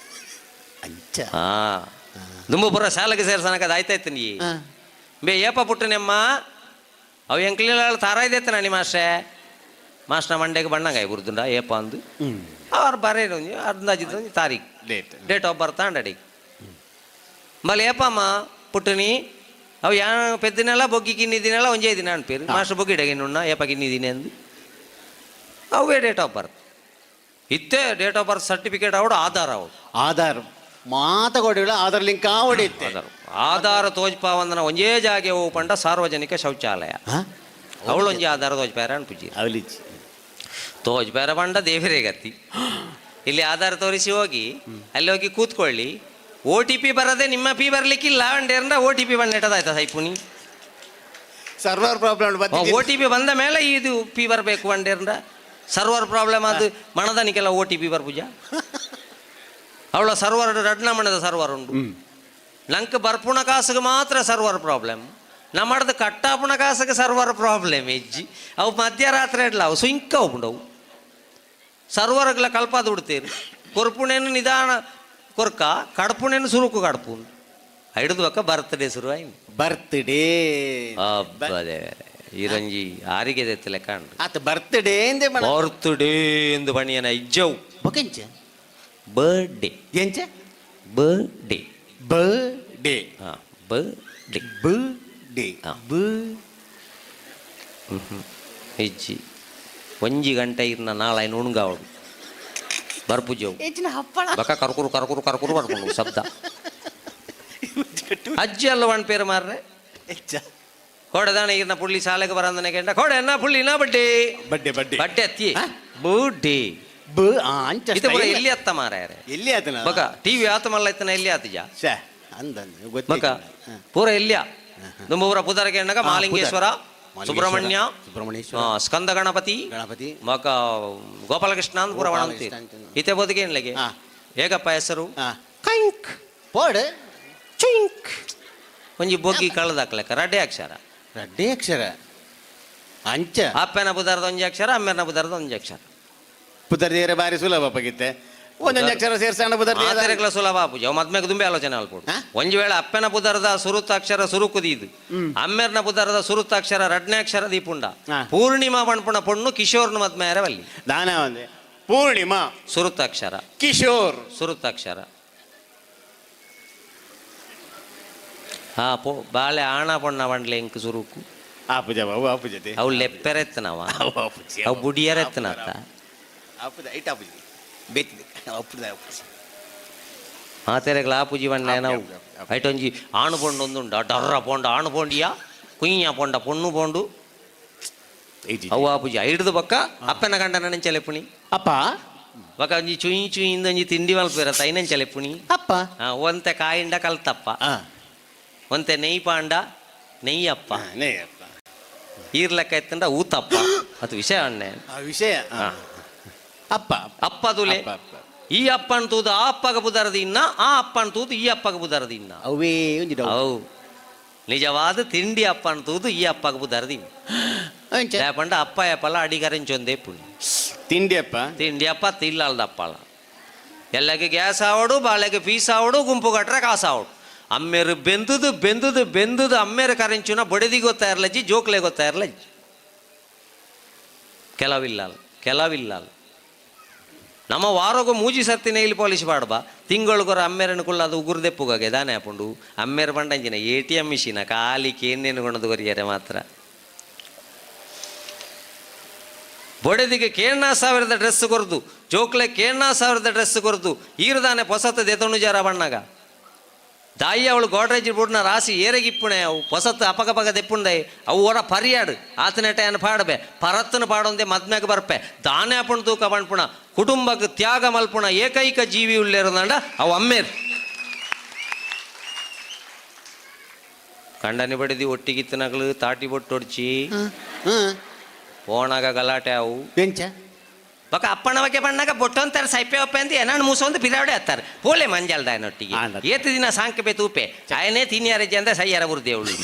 ಅಂಚ. ಹಾ, ದುಂಬು ಪೂರ ಶಾಲೆಗೆ ಸೇರ್ಸನಕ ಅದು ಆಯ್ತಾಯ್ತು ನೀ. ಬೇ ಏಪ ಪುಟ್ಟನೆಮ್ಮ ಅವು ಎಂಕ್ಲಿಲ್ಲ ತಾರಾಯ್ದೈತೆ ನಾನಿ ಮಾಸ್ಟ್ರೆ. ಮಾಸ್ಟ್ರ ಮಂಡೆಗೆ ಬಣ್ಣಂಗಾಯಿ ಬುರ್ದುಂಡ ಏಪ ಅಂದು ಅವ್ರು ಬರೇ ಒಂಜಿ ಅಂದಾಜಿದ್ದು ಒಂಜಿ ತಾರೀಕು. ಡೇಟ್. ಡೇಟ್ ಆಫ್ ಬರ್ತ್ ಅಂಡಡಿ ಮಲ್ಲಿ ಏಪಮ್ಮ ಪುಟ್ಟನಿ ಅವು ಯಾ ಪೆದ್ದಿನೆಲ್ಲ ಬೊಗ್ಗಿ ಕಿನ್ನಿದಿನೆಲ್ಲ ಒಂಜೇ ದಿನ ಅನ್ಪೇರು. ಮಾಸ್ಟರ್ ಬೊಗ್ಗಿ ಡಗಿನುಣ್ಣ ಏಪ ಕಿನ್ನಿದ್ದೀನಿ ಅಂದು ಅವೇ ಡೇಟ್ ಆಫ್ ಬರ್ತ್ ಇತ್ತೆ ಡೇಟ್ ಆಫ್ ಬರ್ತ್ ಸರ್ಟಿಫಿಕೇಟ್ ಅವಡು ಆಧಾರ ಅವಡು. ಆಧಾರ್ ಮಾತ ಕೊಡಿಲ್ಲ, ಆಧಾರ್ ಲಿಂಕ್ ಹೊಡೆಯುತ್ತೆ. ಆಧಾರ ಆಧಾರ ತೋಜ್ಪಾವಂದನ ಒಂಜೇ ಜಾಗೆ ಹೋವು ಪಂಡ ಸಾರ್ವಜನಿಕ ಶೌಚಾಲಯ. ಅವಳೊಂಜಿ ಆಧಾರ ತೋಜ್ಪಾರ ಅನ್ಪುಜಿ. ಅವಲಿಜಿ. ತೋಜ್ಪಾರ ಪಂಡ ದೇವರೇ ಗತಿ. ಇಲ್ಲಿ ಆಧಾರ ತೋರಿಸಿ ಹೋಗಿ ಅಲ್ಲಿ ಹೋಗಿ ಕೂತ್ಕೊಳ್ಳಿ. ಓ ಟಿ ಪಿ ಬರದೆ ನಿಮ್ಮ ಪಿ ಬರ್ಲಿಕ್ಕಿಲ್ಲ ಅಂಡೇರಂಡ ಓ ಟಿ ಪಿ ಬಂದಿಟ್ಟದಾಯ್ತಾ ಸೈಪುನಿ. Server problem. O T P ಬಂದ ಮೇಲೆ ಇದು ಪಿ ಬರಬೇಕು ಅಂಡೇರಂಡ ಸರ್ವರ್ ಪ್ರಾಬ್ಲಮ್. ಅದು ಮಣದನಿಕೆಲ್ಲ ಓ ಟಿ ಪಿ ಬರ್ಪುಜ. ಅವಳ ಸರ್ವರ್ ರಡ್ನ ಮಣದ ಸರ್ವರ್ ಉಂಡು. ನಂಗೆ ಬರ್ಪುಣ ಕಾಸಿಗೆ ಮಾತ್ರ ಸರ್ವರ್ ಪ್ರಾಬ್ಲಮ್. ನಮ್ಮಡ್ದು ಕಟ್ಟಾಪುಣ ಕಾಸಿಗೆ ಸರ್ವರ್ ಪ್ರಾಬ್ಲಮ್ ಹೆಜ್ಜಿ. ಅವು ಮಧ್ಯರಾತ್ರಿ ಇಡ್ಲ ಅವು ಸುಂಕ ಉಂಡವು ಸರ್ವರ್ಗಳ ಕಲ್ಪಾದ ಬಿಡ್ತೀರಿ. ಕೊರ್ಪುಣೇನು ನಿಧಾನ ಕೊರ್ಕ ಕಡ್ಪುಣೇನು ಸುರುಕು ಕಡ್ಪು ಹಿಡಿದು ಬಕ್ಕ ಬರ್ತ್ಡೇ ಶುರು ಆಯ್ತು. ಬರ್ತ್ಡೇ. ಅಬ್ಬದೇ ಈರಂಜಿ ಆರಿಗೆ ದೆತ್ತಲೆ ಕಾಂಡು. ಆತ ಬರ್ತ್ಡೇ ಎಂದೆ? ಬರ್ತ್ಡೇ ಎಂದು ಬಣಿಯನ ಇಜ್ಜವು. ಬೊಕೆಂಚ? ಬರ್ಡೇ. ಎಂಚ? ಬರ್ಡೇ. ಬ ಡೇ. ಹಾಂ, ಬರ್ಡೇ. ಬ ಡೇ. ಹಾ. ಬ ಇಜ್ಜಿ ಒಂಜಿ ಗಂಟೆ ಇರ್ನ ನಾಳೆ ನುಣುಗಾವಳು ಬರ್ಪುಜವು. ಹೆಚ್ಚಿನ ಹಪ್ಪಳ. ಬಕ ಕರ್ಕುರು ಕರ್ಕುರು ಕರ್ಕುರು ಬರ್ಕೊಂಡು ಶಬ್ದ. ಅಜ್ಜಿ ಅಲ್ಲ ಒಣ್ ಪೇರು ಮಾರ್ರೆ. ಹೆಚ್ಚ? ಕೋಡೆದಾಣ ಈರ್ನ ಪುಳ್ಳಿ ಶಾಲೆಗೆ ಬರಂದನೆ ಕೆಂಡ ಕೋಡೆ ಎನ್ನ ಪುಳ್ಳಿ ನಾ ಬಡ್ಡಿ. ಬಡ್ಡೆ ಬಡ್ಡೆ. ಬಡ್ಡೆ ಅತ್ತಿ ಬಡ್ಡಿ. ಬ ಆ ಅಂಚ. ಇದು ಪೂರ style. ಎಲ್ಲಿ ಅತ್ತ ಮಾರಾಯರೆ. ಎಲ್ಲಿ ಆತನ? ಬಕ ಟಿವಿ ಆತ ಮಲ್ಲ ಇತ್ತನ ಎಲ್ಲಿ ಆತಿಜ. ಶ್ಯಾ ಅಂದ ಬಕ ಗೊತ್ತಿಲ್ಲ. ಪೂರ ಎಲ್ಲಿಯ ದುಂಬ ಪೂರ ಪುದರ ಕೆಂಡಗ ಮಾಲಿಂಗೇಶ್ವರ. ಮಾಲಿಂಗೇಶ್ವರ, ಸುಬ್ರಹ್ಮಣ್ಯ. ಸುಬ್ರಹ್ಮಣ್ಯೇಶ್ವರ. ಸ್ಕಂದ ಗಣಪತಿ. ಗಣಪತಿ. ಮಕ ಗೋಪಾಲಕೃಷ್ಣ ಅಂತ ಪೂರ ಒಣಂತಿ. ಗೋಪಾಲಕೃಷ್ಣ ಅಂತ. ಇತ್ತೆ ಬೋದಿಗೆ ಏನ್ಲೆಗೆ ಹೇಗಪ್ಪ ಹೆಸರು? ಕಂಕ್ ಪೋಡ್. ಚುಂಕ್ ಒಂಜಿ ಬೊಗ್ಗಿ ಕಳೆದಾಕ್ಲೆಕ್ಕ ರಡ್ಡೆ ಅಕ್ಷರ. ರಡ್ಡೆ ಅಕ್ಷರ ಅಂಚ. ಅಪ್ಪನ ಬುದಾರದ ಒಂಜಿ ಅಕ್ಷರ, ಅಮ್ಮೆನ ಬುದಾರದ ಒಂಜಿ ಅಕ್ಷರ. ಪುದರ್ ದೇವರ ಬಾರಿ ಸುಲಭ ಪಗಿತ್ತೆ. ಒಂದೊಂದು ಅಕ್ಷರ ಸೇರ್ಸೋಣ ಪುದರ್. ಮಾತೆರೆಗ್ಲ ಸುಲಭ ಪೂಜೆ ಮದ್ಮೆಗೆ ದುಂಬೆ ಆಲೋಚನೆ ಅಲ್ಪೋಡು. ಹಾ? ಒಂಜಿ ವೇಳೆ ಅಪ್ಪನ ಪುದರದ ಸುರುತ್ತ ಅಕ್ಷರ ಸುರುಕುದೀದು, ಅಮ್ಮೆರ್ನ ಪುದರದ ಸುರುತ್ತ ಅಕ್ಷರ ರಡ್ನೇ ಅಕ್ಷರ ದೀಪುಂಡ, ಪೂರ್ಣಿಮಾ ಪಣ್ಪುಣ ಪೊಣ್ಣು ಕಿಶೋರ್ನ ಮದ್ಮೆಯರ ವಲ್ಲಿ. ದಾನ ಒಂದೆ ಪೂರ್ಣಿಮಾ. ಸುರುತ್ತ ಅಕ್ಷರ. ಕಿಶೋರ್. ಸುರುತ್ತ ಅಕ್ಷರ. ಹಾ ಪೋ ಬಾಳೆ ಆಣ ಪೊಣ್ಣ ಬಂಡ್ಲೆ ಇಂಕ್ ಸುರುಕು. ಆ ಪೂಜೆ ಬಾಬು, ಆ ಪೂಜೆ. ಅವು ಲೆಪ್ಪೆರೆತ್ತನವ. ಆ ಪೂಜೆ. ಅವು ಬುಡಿಯರೆತ್ತನತ್ತ. ಆ ಪೂಜೆ ಐಟ್, ಆ ಪೂಜೆ ಬೇತಿದೆ ಅಪ್ಪುದ ಆ ಪೂಜೆ. ಮಾತೆರೆಗ್ಲ ಆ ಪೂಜೆ ಬಣ್ಣ ನಾವು ಐಟೊಂಜಿ ಆಣು ಪೊಂಡು ಒಂದುಂಡು ಡರ್ರ ಪೊಂಡು ಆಣು ಪೊಂಡಿಯ ಕುಯ್ಯ ಪೊಂಡ ಪೊಣ್ಣು ಪೊಂಡು. ಅವು ಆ ಪೂಜೆ ಹಿಡ್ದು ಬಕ್ಕ ಅಪ್ಪನ ಗಂಡನ ನೆಂಚಲೆಪುಣಿ. ಅಪ್ಪ. ಬಕ್ಕ ಒಂಜಿ ಚುಯಿ ಚುಯಿಂದ ಒಂಜಿ ತಿಂಡಿ ಮಲ್ಪೇರ ತೈನಂಚಲೆಪುಣಿ. ಅಪ್ಪ. ಒಂತೆ ಕಾಯಿಂಡ ಕಲ್ತಪ್ಪ, ಒಂತೆ ನೆಯ್ ಪಾಂಡ ನೆಯ್ಯಪ್ಪ. ನೇಯಪ್ಪ. ಈರ್ಲೆಕ್ಕ ಎತ್ತಂಡ ಊತಪ್ಪ ಅದು ವಿಷಯ ಅಣ್ಣೆ. ಆ ವಿಷಯ ಅಪ್ಪ. ಅಪ್ಪದುಲೆ. ಅಪ್ಪ, ಅಪ್ಪ. ಈ ಅಪ್ಪನ ತೂದು ಆ ಅಪ್ಪಗ ಬುದರದ ಇನ್ನ, ಆ ಅಪ್ಪನ ತೂದು ಈ ಅಪ್ಪಗ ಬುದರದ ಇನ್ನ. ಅವೇ ಒಂಜಿ ಡೌಟ್. ಅವು ನಿಜವಾದ ತಿಂಡಿ ಅಪ್ಪನ ತೂದು ಈ ಅಪ್ಪಗ ಬುದರದ ಇನ್ನ. ಅಂಚ. ಪಂಡ ಅಪ್ಪ ಯಪ್ಪಲ್ಲ ಅಡಿಗರೆಂಚೊಂದೇ ಪುಣಿ. ತಿಂಡಿ ಅಪ್ಪ. ತಿಂಡಿ ಅಪ್ಪ ತಿಲ್ಲಾಳ್ದಪ್ಪಲ್ಲ. ಎಲ್ಲಗೆ ಗ್ಯಾಸ್ ಆವಡು, ಬಾಳೆಗೆ ಫೀಸ್ ಆವಡು, ಗುಂಪು ಕಟ್ರೆ ಕಾಸು ಆವಡು. ಅಮ್ಮೇರು ಬೆಂದುದು ಬೆಂದುದು ಬೆಂದುದು ಅಮ್ಮೇರು ಕರೆಂಚುನ ಬೊಡೆದಿ ಗೊತ್ತಾ ಇರ್ಲಜ್ಜಿ, ಜೋಕ್ಲೆ ಗೊತ್ತಾ ಇರ್ಲಜ್ಜಿ. ಕೆಲವಿಲ್ಲ ಅಲ್ಲ, ಕೆಲವಿಲ್ಲ ಅಲ್ಲ. ನಮ್ಮ ವಾರೋಗ ಮೂಜಿ ಸರ್ತಿ ನೈಲ್ ಪಾಲಿಶ್ ಪಾಡ್ಬಾ, ತಿಂಗಳಿಗೊರ ಅಮ್ಮೇರನ್ನು ಕುಲ್ಲ ಅದು ಉಗುರ್ದೆಪ್ಪುಗಾಗೆ ದಾನೆ ಹಾಪುಂಡು. ಅಮ್ಮೇರು ಬಂಡಂಜಿನ ಎಟಿಎಂ ಮಿಷಿನ ಖಾಲಿ ಕೇನೇನು ಕೊಣದು ಕೊರಿಯರೆ ಮಾತ್ರ. ಬೊಡೆದಿಗೆ ಕೇಣ್ಣ ಸಾವಿರದ ಡ್ರೆಸ್ ಕೊರ್ದು, ಜೋಕ್ಲೆ ಕೇಣ್ಣ ಸಾವಿರದ ಡ್ರೆಸ್ ಕೊರ್ದು, ಈರ್ದಾನೆ ಪೊಸತ ದೆತೊಣು ಜರ ಬಣ್ಣಗ. ದಾಯಿ ಅವಳು ಗೋಡ್ರೇಜ್ ಬುಡ್ನ ರಾಸಿ ಏರೆಗಿಪ್ಪುಣೆ ಅವು ಹೊಸತ್ತು ಅಪಗ ಪಗ ದೆಪ್ಪುಂಡೈ ಅವು ಓರ ಪರಿಯಾಡು ಆತನೆಟ ಏನು ಪಾಡಬೆ ಪರತ್ತನ ಪಾಡೊಂದೆ ಮದ್ಮೆಗೆ ಬರ್ಪೆ ದಾನೆ ಅಪುಣ ತೂಕ ಪಣ್ಪುಣ ಕುಟುಂಬಕ್ಕೆ ತ್ಯಾಗ ಮಲ್ಪುಣ ಏಕೈಕ ಜೀವಿ ಉಳ್ಳೇರಂದಂಡ ಅವು ಅಮ್ಮೇರ್. ಕಂಡನಿ ಬಡಿದಿ ಒಟ್ಟಿಗಿತ್ತನಗಳು ತಾಟಿ ಬೊಟ್ಟೊಡ್ಚಿ ಪೋಣಾಗ ಗಲಾಟೆ ಅವು. ಎಂಚ? ಬೊಕ ಅಪ್ಪಣವಕ್ಕೆ ಬಣ್ಣಾಗ ಬೊಟ್ಟೊಂತಾರೆ ಸೈಪೆ ಒಪ್ಪೆ ಅಂತ ಏನಾನು ಮೂಸೊಂದು ಪಿರಾವಡೆ ಹತ್ತಾರೆ ಪೋಲೆ ಮಂಜಲ್ದ ಒಟ್ಟಿಗೆ. ಆಂಡ. ಏತು ದಿನ ಸಾಂಕಬೆ ತೂಪೆ ಆಯನೇ ತಿನ್ಯಾರೆಜ್ಜೆ ಅಂದ್ರೆ ಸೈಯರ ಬುರ್ದೇವಳು.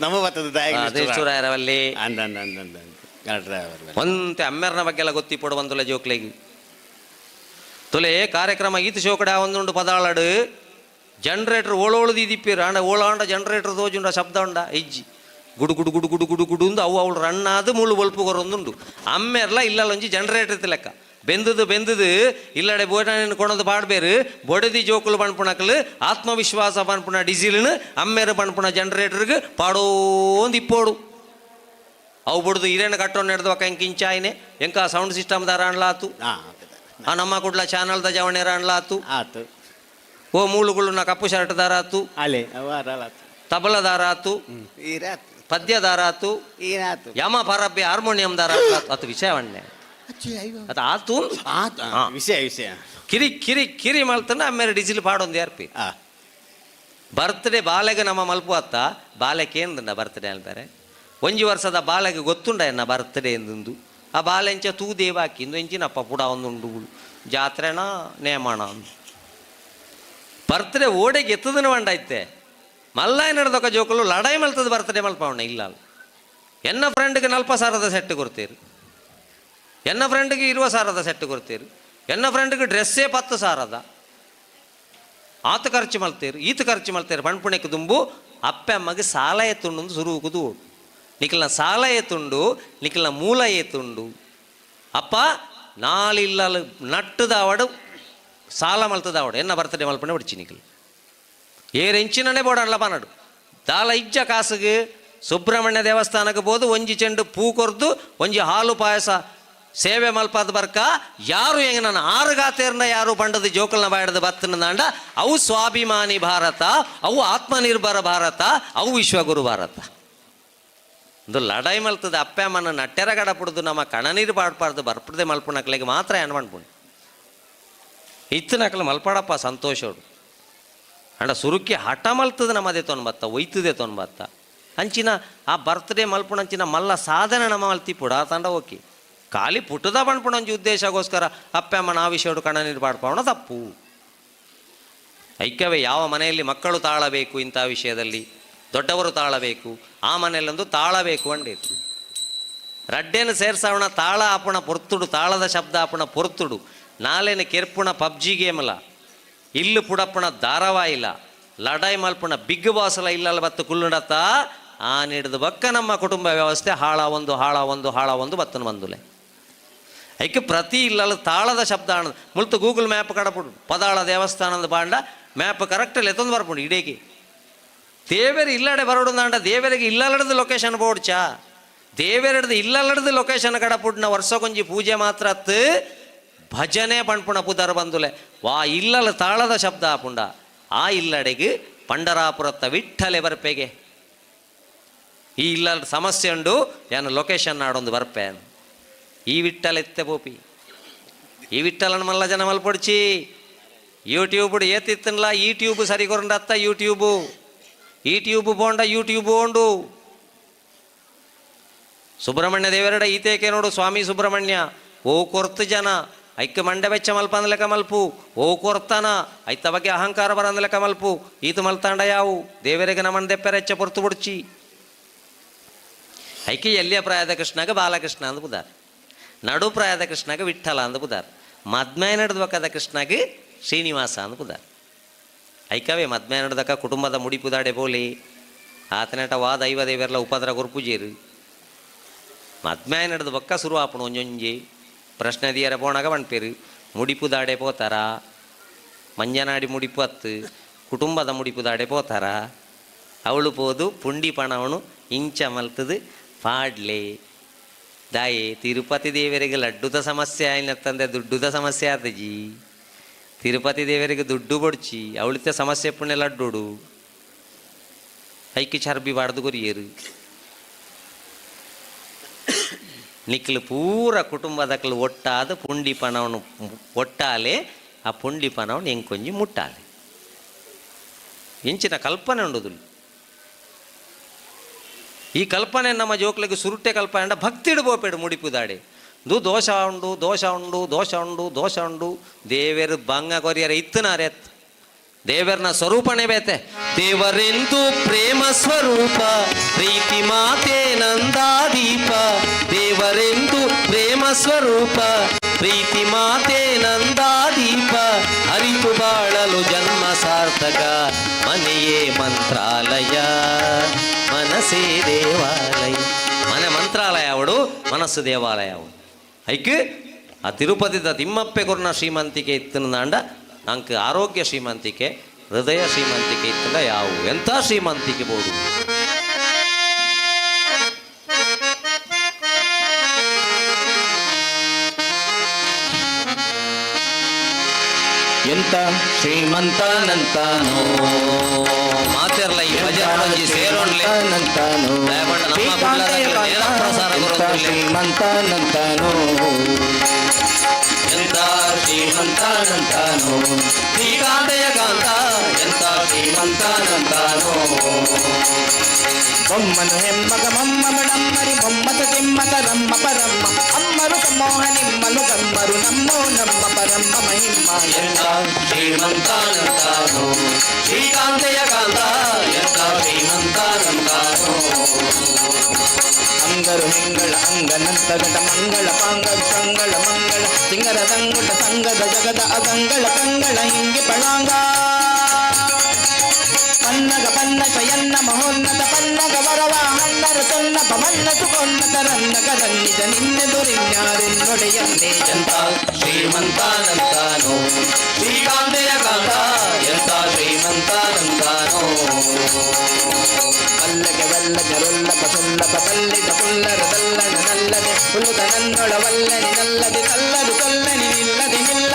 ನಮ್ಮ ಬತ್ತದ ದೇಶೂರಾಯರವಲ್ಲಿ. ಅಂದ ಅಂದ ಅಂದ ಅಂದ ಅಂದ ಗಲಾಟೆ. ಒಂತೆ ಅಮ್ಮೆರ್ನ ಬಗ್ಗೆ ಎಲ್ಲ ಗೊತ್ತಿಪ್ಪಡು ಬಂದುಲ ಜೋಕ್ಲೆಗ್ ತುಲೆ ಕಾರ್ಯಕ್ರಮ ಈತ ಶೋಕಡೆ ಒಂದುಂಡು ಪದಾಳಡು ಜನರೇಟರ್ ಓಳೋಳು ದೀದಿಪ್ಪೀರು ಆಂಡ ಓಳಾಂಡ ಜನರೇಟರ್ ತೋಜುಂಡ ಶಬ್ದ ಉಂಡ ಇಜ್ಜಿ ಗುಡು ಗುಡು ಗುಡು ಗುಡು ಗುಡು ಗುಡು ಅಂದು ಅವು ಅವಳು ರಣ್ಣಾದು ಮುಳ್ಳು ಬೊಲ್ಪು ಕೊರೊಂದುಂಡು. ಅಮ್ಮೆರ್ಲ ಇಲ್ಲಲೊಂಜಿ ಜನರೇಟರ್ ಲೆಕ್ಕ ಬೆಂದದು ಬೆಂದದು ಇಲ್ಲಡೆ ಬೋಡನ ಕೊಣದು ಪಾಡ್ಬೇರು ಬೊಡದಿ ಜೋಕುಲು ಪನ್ಪುಣಕ್ಲು ಆತ್ಮವಿಶ್ವಾಸ ಪನ್ಪುಣ ಡೀಸೆಲ್ನು ಅಮ್ಮೇರು ಪನ್ಪುಣ ಜನರೇಟರ್ಗೆ ಪಾಡೋಂದು ಇಪ್ಪೋಡು. ಅವು ಬುಡ್ದು ಹಿರೇನ ಕಟ್ಟೋಣ ನಡೆದವಕ್ಕ ಎಂಕ ಇಂಚಾಯ್ನೆ ಎಂಕ ಸೌಂಡ್ ಸಿಸ್ಟಮ್ ದಾರ ಅನ್ಲಾತು. ಆ ನಮ್ಮ ಕುಡ್ಲ ಚಾನಲ್ದ ಜವಣೇರ ಅನ್ಲಾತು. ಆತು. ಓ ಮೂಲುಗಳು ಕಪ್ಪು ಶರ್ಟ್ ದಾರಾತು. ಅಲೆ ಅವ ಅರಲಾತು. ತಬಲದಾರ ಆತು. ಈರಾತು. ಪದ್ಯದಾರ ಆತು. ಈರಾತು. ಯಮ ಪರಬ್ಬಿ ಹಾರ್ಮೋನಿಯಂ ದಾರ ಆತು. ಅದು ವಿಷಯವನ್ನೇ ಅದು ಆತು. ಆತು. ವಿಷಯ ವಿಷಯ. ಕಿರಿ ಕಿರಿ ಕಿರಿ ಮಲ್ತಂಡ ಆಮೇಲೆ ಡೀಸೆಲ್ ಪಾಡೊಂದು ಯಾರ್ಪಿ. ಬರ್ತ್ಡೇ ಬಾಲೆಗೆ ನಮ್ಮ ಮಲ್ಪು ಅತ್ತ ಬಾಲೆ ಕೇಂದ್ರಂಡ ಬರ್ತ್ಡೇ ಅಲ್ಬೇರೆ ಒಂಜಿ ವರ್ಷದ ಬಾಲೆಗೆ ಗೊತ್ತುಂಡ ಎನ್ನ ಬರ್ತ್ಡೇ ಎಂದುಂದು ಆ ಬಾಲೆಂಚ ತೂ ದೇವಾಕಿ ಇಂದು ಎಂಚಿನಪ್ಪ ಪುಡ ಒಂದುಂಡು ಜಾತ್ರೆನ ನೇಮಣ ಬರ್ತ್ಡೇ ಓಡೆಗೆ ಎತ್ತದನ ವಂಡೈತೆ ಮಲ್ಲಾಯ ನಡೆದೊಕ್ಕ ಜೋಕುಲು ಲಡಾಯಿ ಮಲ್ತದ ಬರ್ತ್ಡೇ ಮಲ್ಪವಣ್ಣ ಇಲ್ಲ ಅಲ್ಲ. ಎನ್ನ ಫ್ರೆಂಡ್ಗೆ ನಲ್ಪ ಸಾರದ ಸೆಟ್ ಕೊಡ್ತೀರಿ, ಎನ್ನ ಫ್ರೆಂಡ್ಗೆ ಇರುವ ಸಾರದ ಸೆಟ್ ಕೊಡ್ತೀರಿ, ಎನ್ನ ಫ್ರೆಂಡ್ಗೆ ಡ್ರೆಸ್ಸೇ 10 ಸಾರದ ಆತ ಖರ್ಚು ಮಲ್ತೇರು ಈತ ಖರ್ಚು ಮಲ್ತೇರು ಪಣ್ಪುಣೆಕ್ ದುಂಬು ಅಪ್ಪೆ ಅಮ್ಮಗೆ ಸಾಲ ಎತ್ತುಂಡು ಸುರುವುಕುದು ನಿಖಲ್ನ ಸಾಲ ಏತುಂಡು ನಿಖಲ್ನ ಮೂಲ ಏತುಂಡು ಅಪ್ಪ ನಾಲಿಲ್ಲ ನಟ್ಟುದಾವಡು ಸಾಲ ಮಲ್ತದಾವಡು ಎನ್ನ ಬರ್ತಡೆ ಮಲ್ಪಣೆ ಬಿಡ್ಚಿ ನಿಖಲ್ ಏರೆಂಚಿನನೇ ಬೋಡಲ್ಲ ಪನಡು ದಾಲ ಇಜ್ಜ ಕಾಸುಗೆ ಸುಬ್ರಹ್ಮಣ್ಯ ದೇವಸ್ಥಾನಕ್ಕೆ ಬೋದು ಒಂಜಿ ಚೆಂಡು ಪೂ ಕೊರ್ದು ಒಂಜಿ ಹಾಲು ಪಾಯಸ ಸೇವೆ ಮಲ್ಪಾದ ಬರ್ಕ ಯಾರು ಹೆಂಗ ನಾನು ಆರುಗಾತೇರ್ನ ಯಾರು ಬಂಡದ ಜೋಕಲ್ನ ಬಾಯಡದ ಬತ್ತನದಾಂಡ ಅವು ಸ್ವಾಭಿಮಾನಿ ಭಾರತ, ಅವು ಆತ್ಮನಿರ್ಭರ ಭಾರತ, ಅವು ವಿಶ್ವಗುರು ಭಾರತ. ಒಂದು ಲಡಾಯಿ ಮಲ್ತದ ಅಪ್ಪೆ ಅಮ್ಮನ ನಟ್ಟೆರ ಗಡಪುಡ್ದು ನಮ್ಮ ಕಣನೀರು ಪಾಡ್ಪಾರ್ದು ಬರ್ಪುಡ್ದೆ ಮಲ್ಪುನಕ್ಲೆಗೆ ಮಾತ್ರ ಏನ್ ಮನ್ಪುಂಡು ಇತ್ತು ನಕಲು ಮಲ್ಪಾಡಪ್ಪ ಸಂತೋಷೋಡು ಅಂಡ ಸುರುಕಿ ಹಠ ಮಲ್ತದ ನಮ್ಮದೇ ತೊನ್ಬತ್ತ ಒಯ್ತದೆ ತೊನ್ಬತ್ತ ಅಂಚಿನ ಆ ಬರ್ತ್ಡೇ ಮಲ್ಪುಣಂಚಿನ ಮಲ್ಲ ಸಾಧನೆ ನಮ್ಮ ಮಲ್ತಿಪುಡ ತಂಡ ಓಕೆ ಖಾಲಿ ಪುಟ್ಟದ ಪಣ್ಪುಣಂಚಿ ಉದ್ದೇಶಗೋಸ್ಕರ ಅಪ್ಪೆ ಅಮ್ಮನ ಆ ವಿಷಯಡು ಕಣ್ಣನೀರು ಪಾಡ್ಪಾವಣ ತಪ್ಪು. ಐಕ್ಯವೇ ಯಾವ ಮನೆಯಲ್ಲಿ ಮಕ್ಕಳು ತಾಳಬೇಕು ಇಂಥ ವಿಷಯದಲ್ಲಿ ದೊಡ್ಡವರು ತಾಳಬೇಕು ಆ ಮನೆಯಲ್ಲೊಂದು ತಾಳಬೇಕು ಅಂಡೇತು ರಡ್ಡೇನು ಸೇರ್ಸಾವಣ ತಾಳ ಆಪುಣ ಪೊರ್ತುಡು ತಾಳದ ಶಬ್ದ ಆಪುಣ ಪೊರ್ತುಡು ನಾಲೇನು ಕೆರ್ಪುಣ ಪಬ್ಜಿ ಗೇಮಲ ಇಲ್ಲು ಪುಡಪ್ಪಣ ಧಾರಾವಾಹಿಲ ಲಡಾಯಿ ಮಲ್ಪುಣ ಬಿಗ್ ಬಾಸಲ ಇಲ್ಲಲ್ಲ ಬತ್ತು ಕುಲ್ಲುಂಡತ್ತ ಆ ನೀಡಿದ ಬಕ್ಕ ನಮ್ಮ ಕುಟುಂಬ ವ್ಯವಸ್ಥೆ ಹಾಳ ಒಂದು ಹಾಳ ಒಂದು ಹಾಳ ಒಂದು ಬತ್ತನ ಬಂದುಲೆ. ಐಕೆ ಪ್ರತಿ ಇಲ್ಲಲ್ಲ ತಾಳದ ಶಬ್ದ ಅಣ್ಣ ಮುಲ್ತು ಗೂಗಲ್ ಮ್ಯಾಪ್ ಕಡಪುಡು ಪದಾಳ ದೇವಸ್ಥಾನದ ಬಾಂಡ ಮ್ಯಾಪ್ ಕರೆಕ್ಟ್ ಎತ್ತೊಂದು ಬರ್ಪುಂಡು ಇಡೇಕಿ ದೇವೆರ್ ಇಲ್ಲಡೆ ಬರೋಡು ಅಂಡ ದೇವರಿಗೆ ಇಲ್ಲಲಡದ ಲೊಕೇಶನ್ ಬೋಡ್ಚಾ ದೇವೆರಡ್ದು ಇಲ್ಲಲಡದ ಲೊಕೇಶನ್ ಕಡಪುಡ್ನ ವರ್ಷಕೊಂಜಿ ಪೂಜೆ ಮಾತ್ರ ಅತ್ತು ಭಜನೆ ಪಣ್ಪುಣ ಪುದರ್ ಬಂದುಲೆ ವಾ ಇಲ್ಲಲ ತಾಳದ ಶಬ್ದ ಆಪುಂಡ ಆ ಇಲ್ಲಡೆಗೆ ಪಂಡರಾಪುರತ್ತ ವಿಠಲೆ ಬರ್ಪೆಗೆ ಈ ಇಲ್ಲ ಸಮಸ್ಯೆ ಉಂಡು ಯಾನು ಲೊಕೇಶನ್ ನಾಡೊಂದು ಬರ್ಪೆ ಈ ವಿಠಲ ಎತ್ತೆ ಪೋಪಿ ಈ ವಿಠಲನ ಮಲ್ಲ ಜನ ಮಲ್ಪೊಡ್ಚಿ ಯೂಟ್ಯೂಬ್ ಏತಿತ್ತನ್ಲ ಈ ಟ್ಯೂಬ್ ಸರಿ ಕೊರಂಡತ್ತ ಯೂಟ್ಯೂಬು ಈ ಟ್ಯೂಬ್ ಬೋಂಡ ಯೂಟ್ಯೂಬ್ ಓಂಡು ಸುಬ್ರಹ್ಮಣ್ಯ ದೇವರಡ ಈತೇಕೆ ನೋಡು ಸ್ವಾಮಿ ಸುಬ್ರಹ್ಮಣ್ಯ ಓ ಕೊರ್ತು ಜನ ಐಕ್ ಮಂಡೆ ಬೆಚ್ಚ ಮಲ್ಪಂದ್ಲೆಕ ಮಲ್ಪು ಓ ಕೊರ್ತನ ಐತ ಬಗ್ಗೆ ಅಹಂಕಾರ ಬರಂದ್ಲೆಕ ಮಲ್ಪು ಈತ ಮಲ್ತಾಂಡ ಯಾವು ದೇವರಿಗೆ ನಮನ್ ದೆಪ್ಪೆರೆಚ್ಚ ಪೊರ್ತು ಬುಡ್ಚಿ ಐಕೆ ಎಲ್ಲಿಯ ಪ್ರಾಯದ ಕೃಷ್ಣಗ ಬಾಲಕೃಷ್ಣ ಅಂದ್ ಬುದಾರ್ ನಡು ಪ್ರಾಯದ ಕೃಷ್ಣಗ ವಿಠಲ ಅಂದ್ ಬುದಾರ್ ಮದ್ಮೆ ನಡೆದ್ಬೇಕಾದ ಕೃಷ್ಣಗೆ ಶ್ರೀನಿವಾಸ ಅಂದ್ ಬುದಾರ್ ಐಕವೇ ಮದ್ಮೆ ನಡೆದಕ ಕುಟುಂಬದ ಮುಡಿಪುದಾಡೆ ಬೋಲಿ ಆತನೇಟ ವಾ ದೈವ ದೇವರೆಲ್ಲ ಉಪದ್ರ ಗುರ್ಪುಜೇರು ಮದ್ಮೆ ನಡೆದ ಬೊಕ್ಕ ಶುರು ಆಪುಣು ಒಂಜೊಂಜಿ ಪ್ರಶ್ನೆ ದಿಯರ ಪೋಣಾಗ ಪನ್ಪೇರು ಮುಡಿಪು ದಾಡೆ ಪೋತಾರ ಮಂಜನಾಡಿ ಮುಡಿಪು ಅತ್ತು ಕುಟುಂಬದ ಮುಡಿಪು ದಾಡೆ ಪೋತಾರ ಅವಳು ಪೋದು ಪುಂಡಿ ಪಣವನು ಇಂಚ ಮಲ್ತದು ಪಾಡ್ಲೆ ದಾಯೆ ತಿರುಪತಿ ದೇವರಿಗೆ ಲಡ್ಡುದ ಸಮಸ್ಯೆ ಆಯ್ನತ್ತಂದೆ ದುಡ್ಡುದ ಸಮಸ್ಯೆ ಆತಜಿ. ತಿರುಪತಿ ದೇವರಿಗೆ ದುಡ್ಡು ಬೊಡ್ಚಿ ಅವಳಿತ ಸಮಸ್ಯೆ ಪುಣ್ಯ ಲಡ್ಡೋಡು ಐಕಿ ಚರ್ಬಿ ಬಾಡ್ದು ಕೊರಿಯರು. ನಿಕ್ಲು ಪೂರ ಕುಟುಂಬದಕ್ಲು ಒಟ್ಟಾದ ಪುಂಡಿ ಪಣವನು ಒಟ್ಟಾಲೆ, ಆ ಪುಂಡಿ ಪಣವನು ಎಂಕೊಂಜಿ ಮುಟ್ಟಾಲೆ. ಇಂಚಿನ ಕಲ್ಪನೆ ಉಂಡುದುಲು. ಈ ಕಲ್ಪನೆ ನಮ್ಮ ಜೋಕ್ಲಿಗೆ ಸುರುಟೆ ಕಲ್ಪನೆ ಅಂಡ ಭಕ್ತಿಡು ಬೋಪೇಡು ಮುಡಿಪುದಾಡೆ. ದು ದೋಷ ಉಂಡು, ದೋಷ ಉಂಡು, ದೋಷ ಉಂಡು, ದೋಷ ಉಂಡು. ದೇವೆರು ಬಂಗ ಕೊರಿಯರ ಇತ್ತನಾರೆತ್ ದೇವರನ ಸ್ವರೂಪನೇ ಬೇತೆ. ದೇವರೆಂದು ಪ್ರೇಮ ಸ್ವರೂಪ, ಪ್ರೀತಿ ಮಾತೆ ನಂದಾದೀಪ. ದೇವರೆಂದು ಪ್ರೇಮ ಸ್ವರೂಪ, ಪ್ರೀತಿ ಮಾತೆ ನಂದಾದೀಪ. ಅರಿತು ಬಾಳಲು ಜನ್ಮ ಸಾರ್ಥಕ, ಮನೆಯೇ ಮಂತ್ರಾಲಯ, ಮನಸ್ಸೇ ದೇವಾಲಯ. ಮನೆ ಮಂತ್ರಾಲಯ ಅವಡು, ಮನಸ್ಸು ದೇವಾಲಯ ಅವಡು. ಐಕ್ ಆ ತಿರುಪತಿದ ತಿಮ್ಮಪ್ಪೆ ಕೊರ್ನ ಶ್ರೀಮಂತಿಕೆ ಇತ್ತನದಾಂಡ ನಂಗೆ ಆರೋಗ್ಯ ಶ್ರೀಮಂತಿಕೆ, ಹೃದಯ ಶ್ರೀಮಂತಿಕೆ ಇತ್ತಂಡ ಯಾವು ಎಂಥ ಶ್ರೀಮಂತಿಕೆ ಬೋಡು. ಎಂತ ಶ್ರೀಮಂತನಂತಾನೋ, ಮಾತೆರ್ಲ ಈ ಭಜನೆ ಸೇರೋಣ್ಲೆ. ನಂತಾನೋ, ದಯಮಾಡಿ ನಮ್ಮ ಕುಡ್ಲದಕ್ಲೆ ನೇರ ಪ್ರಸಾರ ಎಂತ ಕೊರೊಂದುಲ್ಲೆ. ಶ್ರೀಮಂತನಂತಾನೋ, ಎಂತ ಶ್ರೀಮಂತನಂತಾನೋ, ಶ್ರೀಕಾಂತೆಯ ಕಾಂತ, ಎಂತ ಶ್ರೀಮಂತನಂತಾನೋ. ಬೊಮ್ಮನು ಹೆಮ್ಮಗ ಮಮ್ಮ ಮಡಮ್ಮರಿ ಬೊಮ್ಮತ ತಿಮ್ಮತ ರಮ್ಮ ಪರಮ್ಮ ಅಮ್ಮರು ಸಮೋಹ ನಿಮ್ಮನು ಗಮ್ಮರು ನಮ್ಮೋ ನಮ್ಮ ಪರಮ್ಮ ಮಹಿಮ್ಮ. ಎಂತ ಶ್ರೀಮಂತನಂತಾನೋ, ಶ್ರೀಕಾಂತೆಯ ಕಾಂತ, ಎಂತ ಶ್ರೀಮಂತನಂತಾನೋ. ಅಂಗರು ಹೆಂಗಳ ಅಂಗನಂತ ಘಟ ಮಂಗಳ ಪಾಂಗ ಸಂಗಳ ಮಂಗಳ ಸಿಂಗರ ಸಂಗುಟ ಸಂಗದ ಜಗದ ಅಗಂಗಳ ಕಂಗಳ ಹಿಂಗಿ ಪಳಾಂಗ ಪನ್ನಗ ಪನ್ನ ಶಯನ್ನ ಮಹೋನ್ನತ ಪನ್ನಗ ವರವ ಹನ್ನರ ತೊನ್ನ ಪಮನ್ನ ಸುಖೋನ್ನತ ರನ್ನಗ ರನ್ನಿಜ ನಿನ್ನೆದುರಿನ್ಯಾರೆನ್ನೊಡೆಯನ್ನೇ. ಎಂತ ಶ್ರೀಮಂತನಂತಾನೋ, ಶ್ರೀಕಾಂತೆಯ ಕಾಂತ, ಎಂತ ಶ್ರೀಮಂತನಂತಾನೋ. ವಲ್ಲಗೆ ವಲ್ಲಗ ರೊಲ್ಲಪ ಸುಲ್ಲಪ ಬಲ್ಲಿದ ಪುಲ್ಲರ ದಲ್ಲಣ ನಲ್ಲದೆ ಹುಲ್ಲುದ ನನ್ನೊಳ ವಲ್ಲನಿ ನಲ್ಲದೆ ತಲ್ಲದು ತೊಲ್ಲನಿ ನಿಲ್ಲದೆ ನಿಲ್ಲ.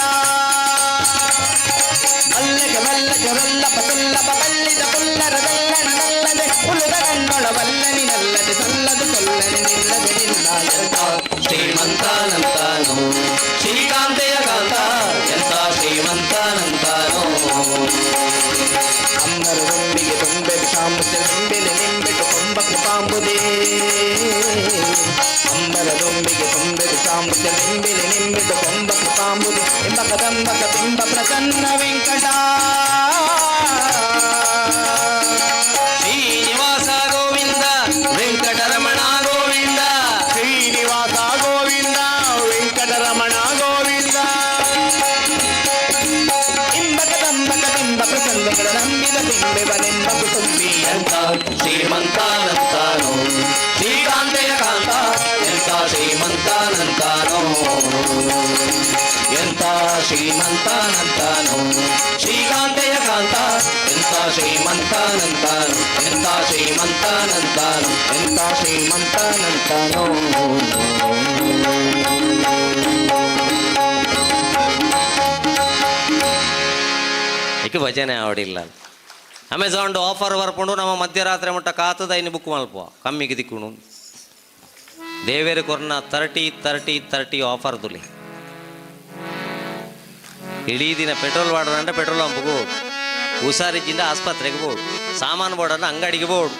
ವಲ್ಲಗೆ ವಲ್ಲಗ ರೊಲ್ಲಪ ಸುಲ್ಲಪ ಬಲ್ಲಿದ ಪುಲ್ಲರ ದಲ್ಲಣ ನಲ್ಲದೆ ಹುಲ್ಲುದ ನನ್ನೊಳ ವಲ್ಲನಿ ನಲ್ಲದೆ ತಲ್ಲದು ತೊಲ್ಲನಿ ನಿಲ್ಲದೆ ನಿಲ್ಲ. ಎಂತ ಶ್ರೀಮಂತನಂತಾನೋ, ಶ್ರೀಕಾಂತೆಯ ಕಾಂತ, ಎಂತ ಶ್ರೀಮಂತನಂತಾನೋ. ಅಮ್ಮರು ದುಂಬಿಗೆ ತುಂಬೆ ವಿಷಾಮುದ್ದೆ ನಿಂಬೆಲೆ ನಿಂಬೆಟು ಕೊಂಬ ಕೃಪಾಂಬುದೇ. ಅಂಬರ ದುಂಬಿಗೆ ತುಂಬೆ ವಿಷಾಮುದ್ದೆ ನಿಂಬೆಲೆ ನಿಂಬೆಟು ಕೊಂಬ ಕೃಪಾಂಬುದೆ ಎಂಬ ಕದಂಬಕ ಬಿಂಬ ಪ್ರಸನ್ನ ವೆಂಕಟ. ಶ್ರೀನಿವಾಸ ಗೋವಿಂದ ವೆಂಕಟರಮಣ ಗೋವಿಂದ, ಶ್ರೀನಿವಾಸ ಗೋವಿಂದ ವೆಂಕಟರಮಣ ಗೋವಿಂದ. ಇಂಬ ಕದಂಬಕ ಬಿಂಬ ಪ್ರಸನ್ನಗಳ ನಂಬಿದ ಬಿಂಬೆವನೆಂಬ ಕುಟುಂಬಿ. ಎಂತ ಶ್ರೀಮಂತನಂತಾನೋ, ಶ್ರೀಕಾಂತೆಯ ಕಾಂತ, ಎಂತ ಶ್ರೀಮಂತನಂತಾನೋ. ಎಂತ ಶ್ರೀಮಂತನಂತಾನೋ, ಶ್ರೀಕಾಂತೆಯ ಕಾಂತ, ಎಂತ ಶ್ರೀಮಂತನಂತಾನೋ, ಎಂತ ಶ್ರೀಮಂತನಂತಾನೋ, ಎಂತ ಶ್ರೀಮಂತನಂತಾನೋ. ಇಕ ಭಜನೆ ಆವಡಿಲ್ಲ. ಅಮೆಝಾನ್ ಆಫರ್ ಬರ್ಪುಂಡು ನಮ್ಮ ಮಧ್ಯರಾತ್ರಿ ಮುಟ್ಟ ಕಾತದ ಇನ್ನು ಬುಕ್ ಮಲ್ಪ ಕಮ್ಮಿಗೆ ದಿಕ್ಕುಣು. ದೇವೇರು ಕೊರ್ನ 30 30 30 ಆಫರ್ ದುಲಿ. ಇಡೀ ದಿನ ಪೆಟ್ರೋಲ್ ವಾಡೋಣ ಪೆಟ್ರೋಲ್ ಪಂಪ್ಗೆ ಹೋಗು, ಹುಷಾರಿಜ್ಜಿಂದ ಆಸ್ಪತ್ರೆಗೆ ಬೋಡು, ಸಾಮಾನು ಬೋಡೋಣ ಅಂಗಡಿಗೆ ಬೋಡು.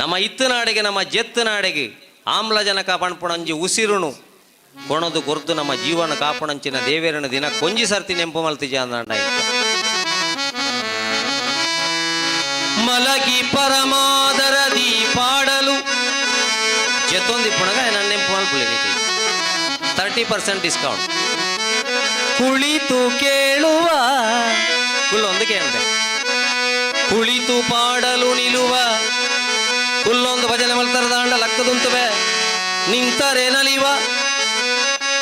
ನಮ್ಮ ಇತ್ತು ನಾಡಿಗೆ ನಮ್ಮ ಜೆತ್ತು ನಾಡಿಗೆ ಆಮ್ಲಜನಕ ಪಣ್ಪುಣಂಜಿ ಉಸಿರುಣು ಕೊಣದು ಕೊರ್ದು ನಮ್ಮ ಜೀವನ ಕಾಪುಣಂಚಿನ ದೇವೇರನ ದಿನ ಕೊಂಜಿ ಸರ್ತಿ ನೆಂಪು ಮಲ್ತಿಜ ಅಂದ. ಮಲಗಿ ಪರಮಾದರದಿ ಪಾಡಲು ಜೆತ್ತೊಂದಿ ಪುಣಗ ನನ್ನ ನೆಂಪು ಮಲ್ಪುಲಿ. 30% ಡಿಸ್ಕೌಂಟ್. ಕುಳಿತು ಕೇಳುವ ಕುಲ್ಲೊಂದು ಕೇಳಿದೆ, ಕುಳಿತು ಪಾಡಲು ನಿಲ್ಲುವ ಕುಲ್ಲೊಂದು ಭಜನೆ ಮಲ್ತರದಾಂಡ ಲಕ್ಕದುಂತುವೆ ನಿಂತರೆ ನಲಿವ,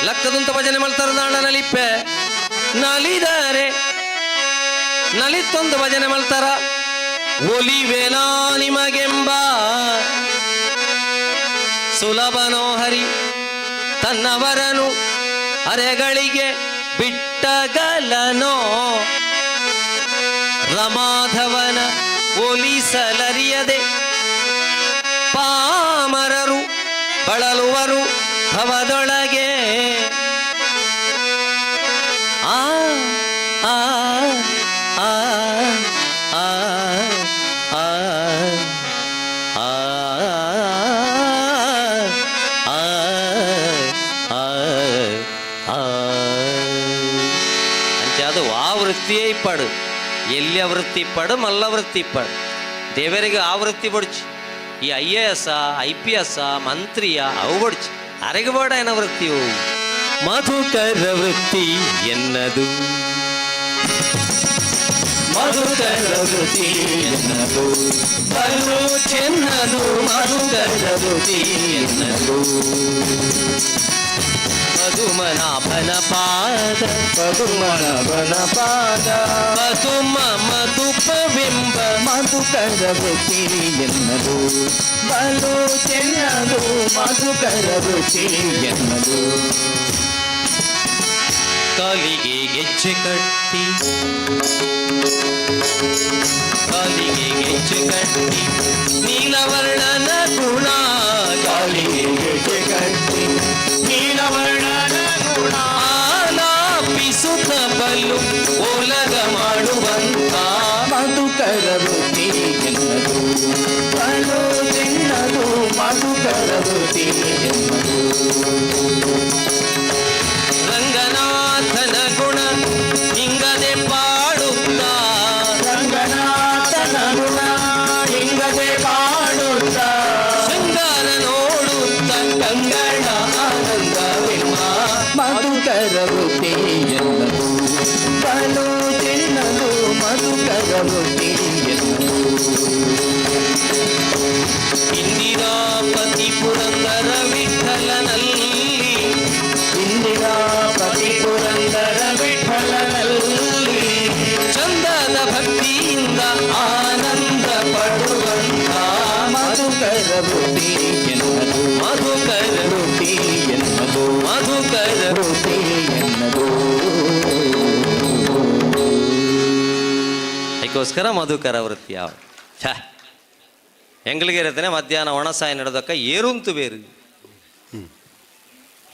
ಲಕ್ಕದುಂತ ಭಜನೆ ಮಲ್ತರದಾಂಡ ನಲಿಪ್ಪೆ ನಲಿದರೆ ನಲಿತ್ತೊಂದು ಭಜನೆ ಮಲ್ತರ ಒಲಿವೆನಾ ನಿಮಗೆಂಬ ಸುಲಭನೋ ಹರಿ ತನ್ನವರನು ಅರೆಗಳಿಗೆ ಬಿಟ್ಟಗಲನೋ ರಮಾಧವನ ಒಲಿಸಲರಿಯದೆ ಪಾಮರರು ಬಳಲುವರು ಭವದೊಳಗೆ. ಆ ಆ ಆ ಆ ಆ ಆ ಆ ಆ ಆ. ಅಂಚಾದ ಆ ವೃತ್ತಿಯೇ ಇಪ್ಪಾಡು, ಎಲ್ಲಿಯ ವೃತ್ತಿ ಇಪ್ಪಾಡು, ಮಲ್ಲ ವೃತ್ತಿ ಇಪ್ಪಾಡು. ದೇವರಿಗೆ ಆ ವೃತ್ತಿ ಬಡ್ಚಿ. ಈ ಐಎಎಸ್, ಐಪಿಎಸ್, ಮಂತ್ರಿಯ ಅವು ಬಡ್ಚಿ. ಅರೆಗೆ ಬೇಡ ಏನ ವೃತ್ತಿಯು, ಮಧುಕರ ವೃತ್ತಿ ಎನ್ನದು. ಮಧುಕರ ವೃತ್ತಿ ಎನ್ನದು, ಬಲು ಚೆನ್ನದು ಮಧುಕರ ವೃತ್ತಿ ಎನ್ನದು. ಪದುಮನಾಭನ ಪಾದ, ಪದುಮನಭನ ಪಾದ, ಪದುಮ ಮಧುಪವೆಂಬ ಮಧುಕರ ವೃತ್ತಿ ಎನ್ನದು, ಬಲು ಚೆನ್ನದು ಮಧುಕರ ವೃತ್ತಿ ಎನ್ನದು. ಕಾಲಿಗೆ ಗೆಜ್ಜೆ ಕಟ್ಟಿ, ಕಾಲಿಗೆ ಗೆಜ್ಜೆ ಕಟ್ಟಿ ನೀಲವರ್ಣನ ಗುಣ, ಕಾಲಿಗೆ ಗೆಜ್ಜೆ ಕಟ್ಟಿ ನೀಲವರ್ಣನ ಗುಣ, ಆಲಾಪಿಸುತ್ತ ಬಲು ಓಲಗ ಮಾಡುವಂತ ಮಧುಕರ ವೃತ್ತಿ ಎನ್ನದು, ಬಲು ಚೆನ್ನದು ಮಧುಕರ ವೃತ್ತಿ ಎನ್ನದು. ರಂಗನಾಥನ ಗುಣ ಹಿಂಗದೆ ಪಾಡುತ್ತ, ರಂಗನಾಥನ ಗುಣ ಹಿಂಗದೆ ಪಾಡುತ್ತ, ಶೃಂಗಾರ ನೋಡುತ್ತ ಕಂಗಣ ಆನಂದವೆಮ್ಮ ಮಧುಕರ ವೃತ್ತಿ ಎನ್ನದು, ಬಲು ಚೆನ್ನದು ಮಧುಕರ ವೃತ್ತಿ ಎನ್ನದು. ಇಂದಿರಾಪತಿ ಪುರಂದರ ವಿಠಲನಲ್ಲಿ, ಇಂದಿರಾಪತಿ ಪುರಂದರ ವಿಠಲನಲ್ಲಿ, ಚಂದದ ಭಕ್ತಿಯಿಂದ ಆನಂದ ಪಡುವಂತ ಮಧುಕರ ವೃತ್ತಿ ಎನ್ನದು, ಮಧುಕರ ವೃತ್ತಿ ಎನ್ನದು, ಮಧುಕರ ವೃತ್ತಿ ಎನ್ನದು. ಅದಕ್ಕೋಸ್ಕರ ಮಧುಕರ ವೃತ್ತಿ ಯಾವ ಛ ಎಂಗಳಿಗೆ ಇರತ್ತೇನೆ. ಮಧ್ಯಾಹ್ನ ಒಣಸಾಯ ನಡೆದಕ್ಕ ಏರುಂತು ಬೇರು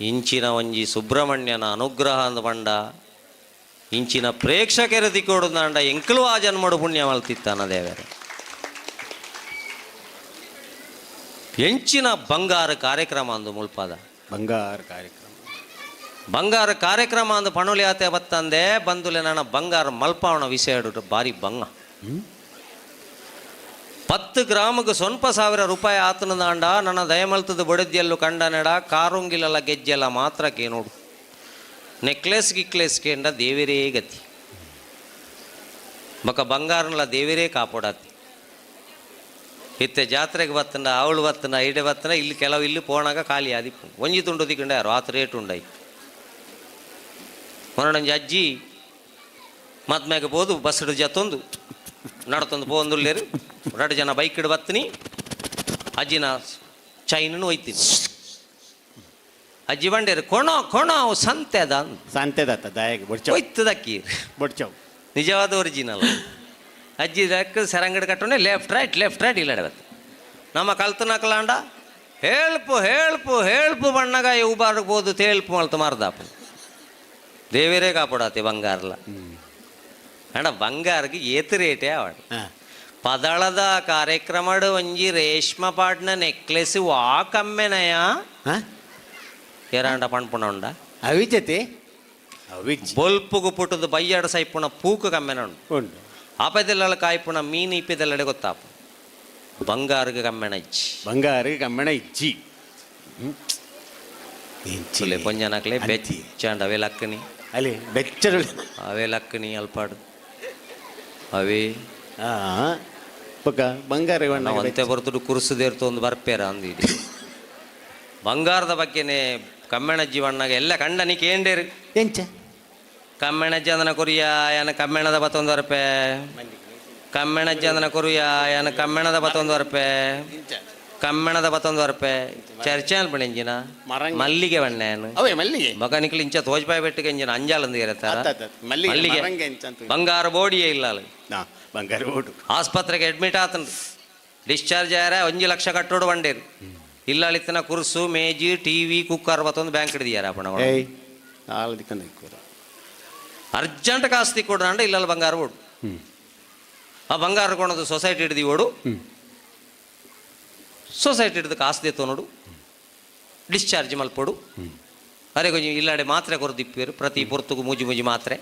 ಇಂಚಿನ ಒಂಜಿ ಸುಬ್ರಹ್ಮಣ್ಯನ ಅನುಗ್ರಹ ಅಂದ ಪಂಡ, ಇಂಚಿನ ಪ್ರೇಕ್ಷಕರ ತಿಕ್ಕೋಡು ಅಂಡ ಎಂಕಲು ಆ ಜನ್ಮಡು ಪುಣ್ಯ ಮಲ್ತಿತ್ತಾನ ದೇವರೇ. ಎಂಚಿನ ಬಂಗಾರ ಕಾರ್ಯಕ್ರಮ ಅಂದು ಮುಲ್ಪಾದ ಬಂಗಾರ ಕಾರ್ಯಕ್ರಮ. ಬಂಗಾರ ಕಾರ್ಯಕ್ರಮ ಅಂದು ಪಣೋಲಿ ಆತೆ ಬತ್ತಂದೆ ಬಂದುಲೆ. ನನ್ನ ಬಂಗಾರ ಮಲ್ಪಾವಣ ವಿಷಯ ಬಾರಿ ಬಂಗ. 10 ಗ್ರಾಮಕ್ಕೆ ಸ್ವಲ್ಪ ಸಾವಿರ ರೂಪಾಯಿ ಆತನ ದಾಂಡ ನನ್ನ ದಯಮಲ್ತದ ಬಡದ್ಯಲ್ಲು ಕಂಡ ನೆಡ ಕಾರುಂಗಿಲಲ್ಲ ಗೆಜ್ಜೆಲ್ಲ ಮಾತ್ರಕ್ಕೆ ನೋಡು. ನೆಕ್ಲೆಸ್ ಗಿಕ್ಲೆಸ್ ಕೇಂಡ ದೇವಿರೇ ಗತಿ. ಬಕ ಬಂಗಾರನಲ್ಲ ದೇವಿರೇ ಕಾಪೊಡಾತಿ. ಇತ್ತೆ ಜಾತ್ರೆಗೆ ಬತ್ತಂಡ, ಅವಳು ಬತ್ತಂಡ, ಇಡೆ ಬತ್ತಂಡ. ಇಲ್ಲಿ ಕೆಲವು ಇಲ್ಲಿ ಪೋಣಾಗ ಖಾಲಿ ಆದಿಪ್ಪು. ಒಂಜಿ ತುಂಡು ದಿಕ್ಕಂಡ ಯಾರು ಆತ ರೇಟ್ ಉಂಡೈ. ಮೊನ್ನೊಂಜಿ ಅಜ್ಜಿ ಮದ್ಮೆಗೆ ಪೋದು ಬಸ್ ಜತ್ತೊಂದು ನಡತೊಂದು ಪೋಂದುಲ್ಲೇರು. ಎರಡು ಜನ ಬೈಕ್ ಇಡು ಬತ್ತೀನಿ, ಅಜ್ಜಿನ ಚೈನನ್ನು ಒಯ್ತೀನಿ. ಅಜ್ಜಿ ಬಂಡೇರು, ಕೊಣೋ ಕೊಣೋ, ಅವು ಸಂತೆ ಅದ ಅಂದ್. ಸಂತೆದತ್ತ ದಾಯಗೆ ಬೊಡ್ಚವ್. ಒಯ್ತದಕ್ಕಿ. ಬೊಡ್ಚವ್. ನಿಜವಾದ ಒರಿಜಿನಲ್. ಅಜ್ಜಿ ದಕ್ಕ ಸರಂಗಡಿ ಕಟ್ಟೋನೆ, ಲೆಫ್ಟ್ ರೈಟ್ ಲೆಫ್ಟ್ ರೈಟ್ ಇಲ್ಲ ಬತ್ತು. ನಮ್ಮ ಕಲ್ತನಕಲಾಂಡ ಹೇಳ್ಪು ಹೇಳ್ಪು ಹೇಳ್ಪು ಬಣ್ಣಗ ಇವು ಬಾರ್ಬೋದು ತೇಳ್ಪು ಮಲ್ತು ಮಾರ್ದಾಪ. ದೇವರೇ ಕಾಪಾಡಾತಿ ಬಂಗಾರಲ. ಅಣ್ಣ, ಬಂಗಾರಗೆ ಏತು ರೇಟೇ ಅವಣ. ಪದಳದ ಕಾರ್ಯಕ್ರಮಡು ಒಂಜಿ ರೇಷ್ಮ ಪಾಡ್ನ ನೆಕ್ಲೆಸ್ ವಾ ಕಮ್ಮೆನಯ. ಏರಾಂಡ ಪಣ್ಪುಣ ಉಂಡ. ಅವಿಜತೆ ಅವಿಜ್. ಬೊಲ್ಪುಗು ಪುಟ್ಟದ ಬಯ್ಯಾಡ ಸೈಪುಣ ಪೂಕು ಕಮ್ಮೆನ ಉಂಡು. ಉಂಟು. ಆಪದೆಲ್ಲ ಕಾಯ್ಪುಣ ಮೀನು ಇಪ್ಪಿದೆಲ್ಲಡೆ ಗೊತ್ತಾಪ. ಬಂಗಾರಗೆ ಕಮ್ಮೆನ ಇಜ್ಜಿ. ಬಂಗಾರಿಗೆ ಕಮ್ಮೆಣ ಇಜ್ಜಿ. ಸುಲೆ ಪೊಂಜನಕ್ಲೆ ಬೆಚ್ಚಾಂಡ ಅವೇ ಲಕ್ಕನಿ. ಅಲ್ಲಿ ಬೆಚ್ಚರು. ಅವೇ ಲಕ್ಕನಿ ಅಲ್ಪಾಡು ಅವೇ. ಪಕ್ಕ ಬಂಗಾರ. ನಾವು ಅಂತೆ ಬರ್ತುಡು ಕುರುಸುದೇರ್ತು ಒಂದು ಬರ್ಪೇರ ಅಂದಿಡಿ. ಬಂಗಾರದ ಬಗ್ಗೆನೆ ಕಮ್ಮೆಣಜ್ಜಿ ಬಣ್ಣಗ ಎಲ್ಲ ಕಂಡನಿ ಕೇಂಡೇರು. ಎಂಚ? ಕಮ್ಮೆಣಜ್ಜಿ ಅಂದನ ಕೊರಿಯ ಏನ ಕಮ್ಮೆಣದ ಬತ್ತೊಂದು ವರ್ಪೆ, ಕಮ್ಮೆಣಜ್ಜಿ ಅಂದನ ಕೊರಿಯ ಏನ ಕಮ್ಮೆಣದ ಬತ್ತೊಂದು ವರ್ಪೆ. ಕಮ್ಮೆಣದ ಬತ್ತೊಂದು ವರ್ಪೆ ಚರ್ಚೆ ಅಲ್ಪಣ ಇಂಜಿನ. ಮರಂಗಿ. ಮಲ್ಲಿಗೆ ಬಣ್ಣೇನು. ಅವೇ ಮಲ್ಲಿಗೆ. ಮಗ ನಿಕ್ಲು ಇಂಚ ತೋಜ್ಪಾಯಿ ಬೆಟ್ಟಿಗೆ ಇಂಜಿನ ಅಂಜಾಲಂದು ಇರತ್ತಾರ. ಅತ್ತ ಅತ್ತ ಅತ್ತ. ಮಲ್ಲಿಗೆ, ಮರಂಗೆ ಇಂಚ ಅಂತ. ಬಂಗಾರ ಬೋಡಿಯೇ ಇಲ್ಲ ಅಲ್ಲಿ. ನಾ ಬಂಗಾರ ಓಡು. ಆಸ್ಪತ್ರೆಗೆ ಅಡ್ಮಿಟ್ ಆತನ, ಡಿಸ್ಚಾರ್ಜ್ ಆಯಾರ 1 ಲಕ್ಷ ಕಟ್ಟೋಡು ಬಂಡೇರು. ಇಲ್ಲ ಅಳಿತನ ಕುರ್ಸು, ಮೇಜಿ, ಟಿವಿ, ಕುಕ್ಕರ್ ಬತ್ತೊಂದು ಬ್ಯಾಂಕ್ ಹಿಡಿದಿಯಾರ ಅಪ್ಪಣ. ಏಯ್, ನಾಲ್ ದಿಕ್ಕಂದ ಕೂರ. ಅರ್ಜೆಂಟ್ ಕಾಸ್ತಿ ಕೊಡ್ರಂಡ ಇಲ್ಲ ಬಂಗಾರ ಓಡು. ಆ ಬಂಗಾರ ಕೊಣದು ಸೊಸೈಟಿ ಹಿಡ್ದಿ ಓಡು. ಸೊಸೈಟಿ ಹಿಡಿದು ಕಾಸು ದೇತೋ ನೋಡು, ಡಿಸ್ಚಾರ್ಜ್ ಮಲ್ಪೊಡು. ಅರೆ, ಕೊಂಚ ಇಲ್ಲಾಡೆ ಮಾತ್ರೆ ಕೊರ್ದಿಪ್ಪೇರು. ಪ್ರತಿ ಪೊರ್ತುಗು ಮೂಜಿ ಮೂಜಿ ಮಾತ್ರೆ.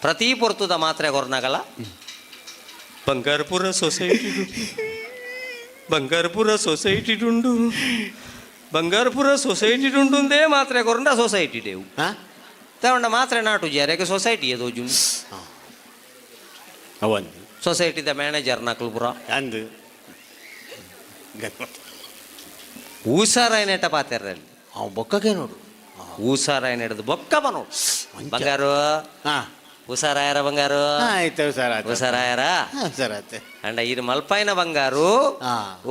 ಪ್ರತಿ ಪೊರ್ತುದ ಮಾತ್ರೆ ಕೊರ್ನಾಗಲ್ಲ. ಬಂಗಾರಪುರ ಸೊಸೈಟಿ, ಬಂಗಾರಪುರ ಸೊಸೈಟಿ ಡುಂಡು, ಬಂಗಾರಪುರ ಸೊಸೈಟಿ ಡುಂಡುಂದೇ ಮಾತ್ರೆ ಕೊರಂಡ ಸೊಸೈಟಿ ಡೇವು. ಹಾ. ತಗೊಂಡ ಮಾತ್ರೆ ನಾಟು ಜಾರಿಗೆ ಸೊಸೈಟಿ ಎದೋಜು. ಅವಂದು. ಸೊಸೈಟಿದ ಮ್ಯಾನೇಜರ್ ನಕಲು ಪುರ. ಅಂದು. ಊಸಾರಾಯನೇಟ ಪಾತೆರ್ರಲ್ಲಿ. ಅವ ಬೊಕ್ಕಗೆ ನೋಡು. ಊಸಾರಾಯನ ಹಿಡಿದು ಬೊಕ್ಕ ಬನೋಡು. ಬಂಗಾರು. ಹಾ. ಉಸಾರಾಯರ ಬಂಗಾರು. ಆಯ್ತು, ಸರ್ ಆಯ್ತು. ಉಸಾರಾಯರ. ಸರ್ ಆಯ್ತು. ಅಂಡ ಇರು ಮಲ್ಪಾಯಿನ ಬಂಗಾರು.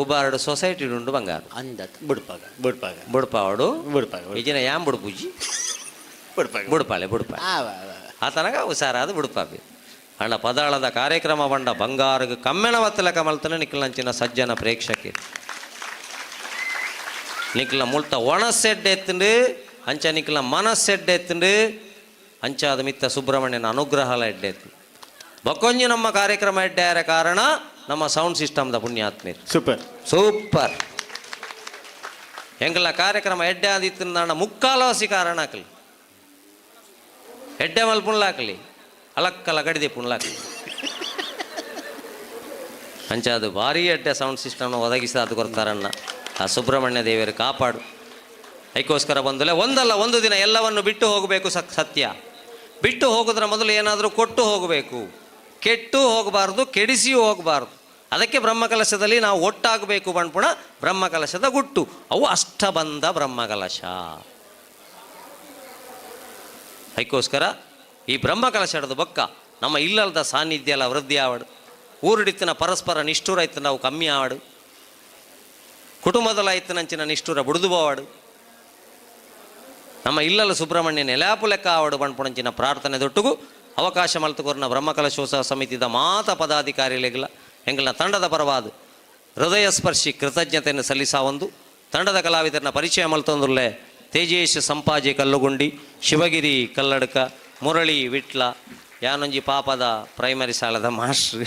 ಉಬಾರಡು ಸೊಸೈಟಿ ಉಂಡು ಬಂಗಾರು. ಅಂದ ಬುಡ್ಪಾಗ ಬುಡ್ಪಾಗ. ಬುಡ್ಪಾವಡು. ಬುಡ್ಪಾಗ. ಇಜಿನ ಯಾಂ ಬುಡ್ಪುಜಿ. ಬುಡ್ಪಾಗ. ಬುಡ್ಪಾಲೆ ಬುಡ್ಪಾಲೆ. ಆ ವಾ ವಾ. ಆತನಗ ಉಸಾರಾದ ಬುಡ್ಪಾಪಿ. ಅಂಡ ಪದಾಳದ ಕಾರ್ಯಕ್ರಮ ಬಂಡ ಬಂಗಾರಗ್ ಕಮ್ಮೆನ ವತ್ತಲ ಕಮಲ್ತನ ನಿಕ್ಲಂಚಿನ ಸಜ್ಜನ ಪ್ರೇಕ್ಷಕೆ. ನಿಕ್ಲ ಮುಲ್ತ ಒಣಸೆಡ್ಡೆ ಎತ್ತಂಡು, ಅಂಚ ನಿಕ್ಲ ಮನಸ್ಸೆಡ್ಡೆ ಎತ್ತಂಡು, ಅಂಚಾದ ಮಿತ್ತ ಸುಬ್ರಹ್ಮಣ್ಯನ ಅನುಗ್ರಹಲ ಎಡ್ಡೆ ಎತ್ತು. ಬಕ್ಕೊಂಜಿ ನಮ್ಮ ಕಾರ್ಯಕ್ರಮ ಎಡ್ಡೆ ಕಾರಣ ನಮ್ಮ ಸೌಂಡ್ ಸಿಸ್ಟಮ್ದ ಪುಣ್ಯಾತ್ಮೀರ್. ಸೂಪರ್. ಸೂಪರ್. ಎಂಗಲ ಕಾರ್ಯಕ್ರಮ ಎಡ್ಡೆ ಆದಿತ್ತು ನಾಣ ಮುಕ್ಕಾಲವಾಸಿ ಕಾರಣ ಹಾಕಲಿ. ಎಡ್ಡೆ ಮಲ್ ಪುಣ್ಲಾಕಲಿ, ಅಲಕ್ಕಲ ಗಡಿದೆ ಪುಣ್ಲಾಕಲಿ. ಅಂಚ ಅದು ಭಾರಿ ಎಡ್ಡೆ ಸೌಂಡ್ ಸಿಸ್ಟಮ್ನ ಒದಗಿಸಿದ ಅದು ಕೊಡ್ತಾರನ್ನ ಆ ಸುಬ್ರಹ್ಮಣ್ಯ ದೇವಿಯರು ಕಾಪಾಡು. ಅದಕ್ಕೋಸ್ಕರ ಬಂದಲೆ ಒಂದಲ್ಲ ಒಂದು ದಿನ ಎಲ್ಲವನ್ನು ಬಿಟ್ಟು ಹೋಗಬೇಕು. ಸತ್ಯ. ಬಿಟ್ಟು ಹೋಗೋದ್ರ ಮೊದಲು ಏನಾದರೂ ಕೊಟ್ಟು ಹೋಗಬೇಕು. ಕೆಟ್ಟು ಹೋಗಬಾರ್ದು, ಕೆಡಿಸಿಯೂ ಹೋಗಬಾರ್ದು. ಅದಕ್ಕೆ ಬ್ರಹ್ಮಕಲಶದಲ್ಲಿ ನಾವು ಒಟ್ಟಾಗಬೇಕು ಬಣ್ಪುಣ ಬ್ರಹ್ಮಕಲಶದ ಗುಟ್ಟು. ಅವು ಅಷ್ಟಬಂಧ ಬ್ರಹ್ಮಕಲಶ. ಅದಕ್ಕೋಸ್ಕರ ಈ ಬ್ರಹ್ಮಕಲಶದ ಬೊಕ್ಕ ನಮ್ಮ ಇಲ್ಲದ ಸಾನ್ನಿಧ್ಯ ಎಲ್ಲ ವೃದ್ಧಿ ಆವಡು. ಊರುಡಿತ್ತಿನ ಪರಸ್ಪರ ನಿಷ್ಠುರ ಇತ್ತು ನಾವು ಕಮ್ಮಿ ಆವಡು. ಕುಟುಂಬದಲ್ಲ ಇತ್ತಿನಂಚಿನ ನಿಷ್ಠುರ ಬುಡುದು ಬೋವಾಡು. ನಮ್ಮ ಇಲ್ಲಲ ಸುಬ್ರಹ್ಮಣ್ಯ ನೆಲಾಪು ಲೆಕ್ಕ ಆವಡು ಬಣ್ಪುಣಂಚಿನ ಪ್ರಾರ್ಥನೆ ದೊಟ್ಟುಗು ಅವಕಾಶ ಮಲ್ತುಕೊರ್ನ ಬ್ರಹ್ಮಕಲಶೋತ್ಸವ ಸಮಿತಿದ ಮಾತ ಪದಾಧಿಕಾರಿಗಳಿಗೆಲ್ಲ ಎಂಗಳನ್ನ ತಂಡದ ಪರವಾದ ಹೃದಯ ಸ್ಪರ್ಶಿ ಕೃತಜ್ಞತೆಯನ್ನು ಸಲ್ಲಿಸಾವೊಂದು. ತಂಡದ ಕಲಾವಿದರನ್ನ ಪರಿಚಯ ಮಲ್ತೊಂದುಲ್ಲೆ. ತೇಜೇಶ್ ಸಂಪಾಜೆ ಕಲ್ಲುಗುಂಡಿ, ಶಿವಗಿರಿ ಕಲ್ಲಡ್ಕ, ಮುರಳಿ ವಿಟ್ಲ, ಯಾನೊಂಜಿ ಪಾಪದ ಪ್ರೈಮರಿ ಶಾಲದ ಮಾಸ್ಟ್ರ್,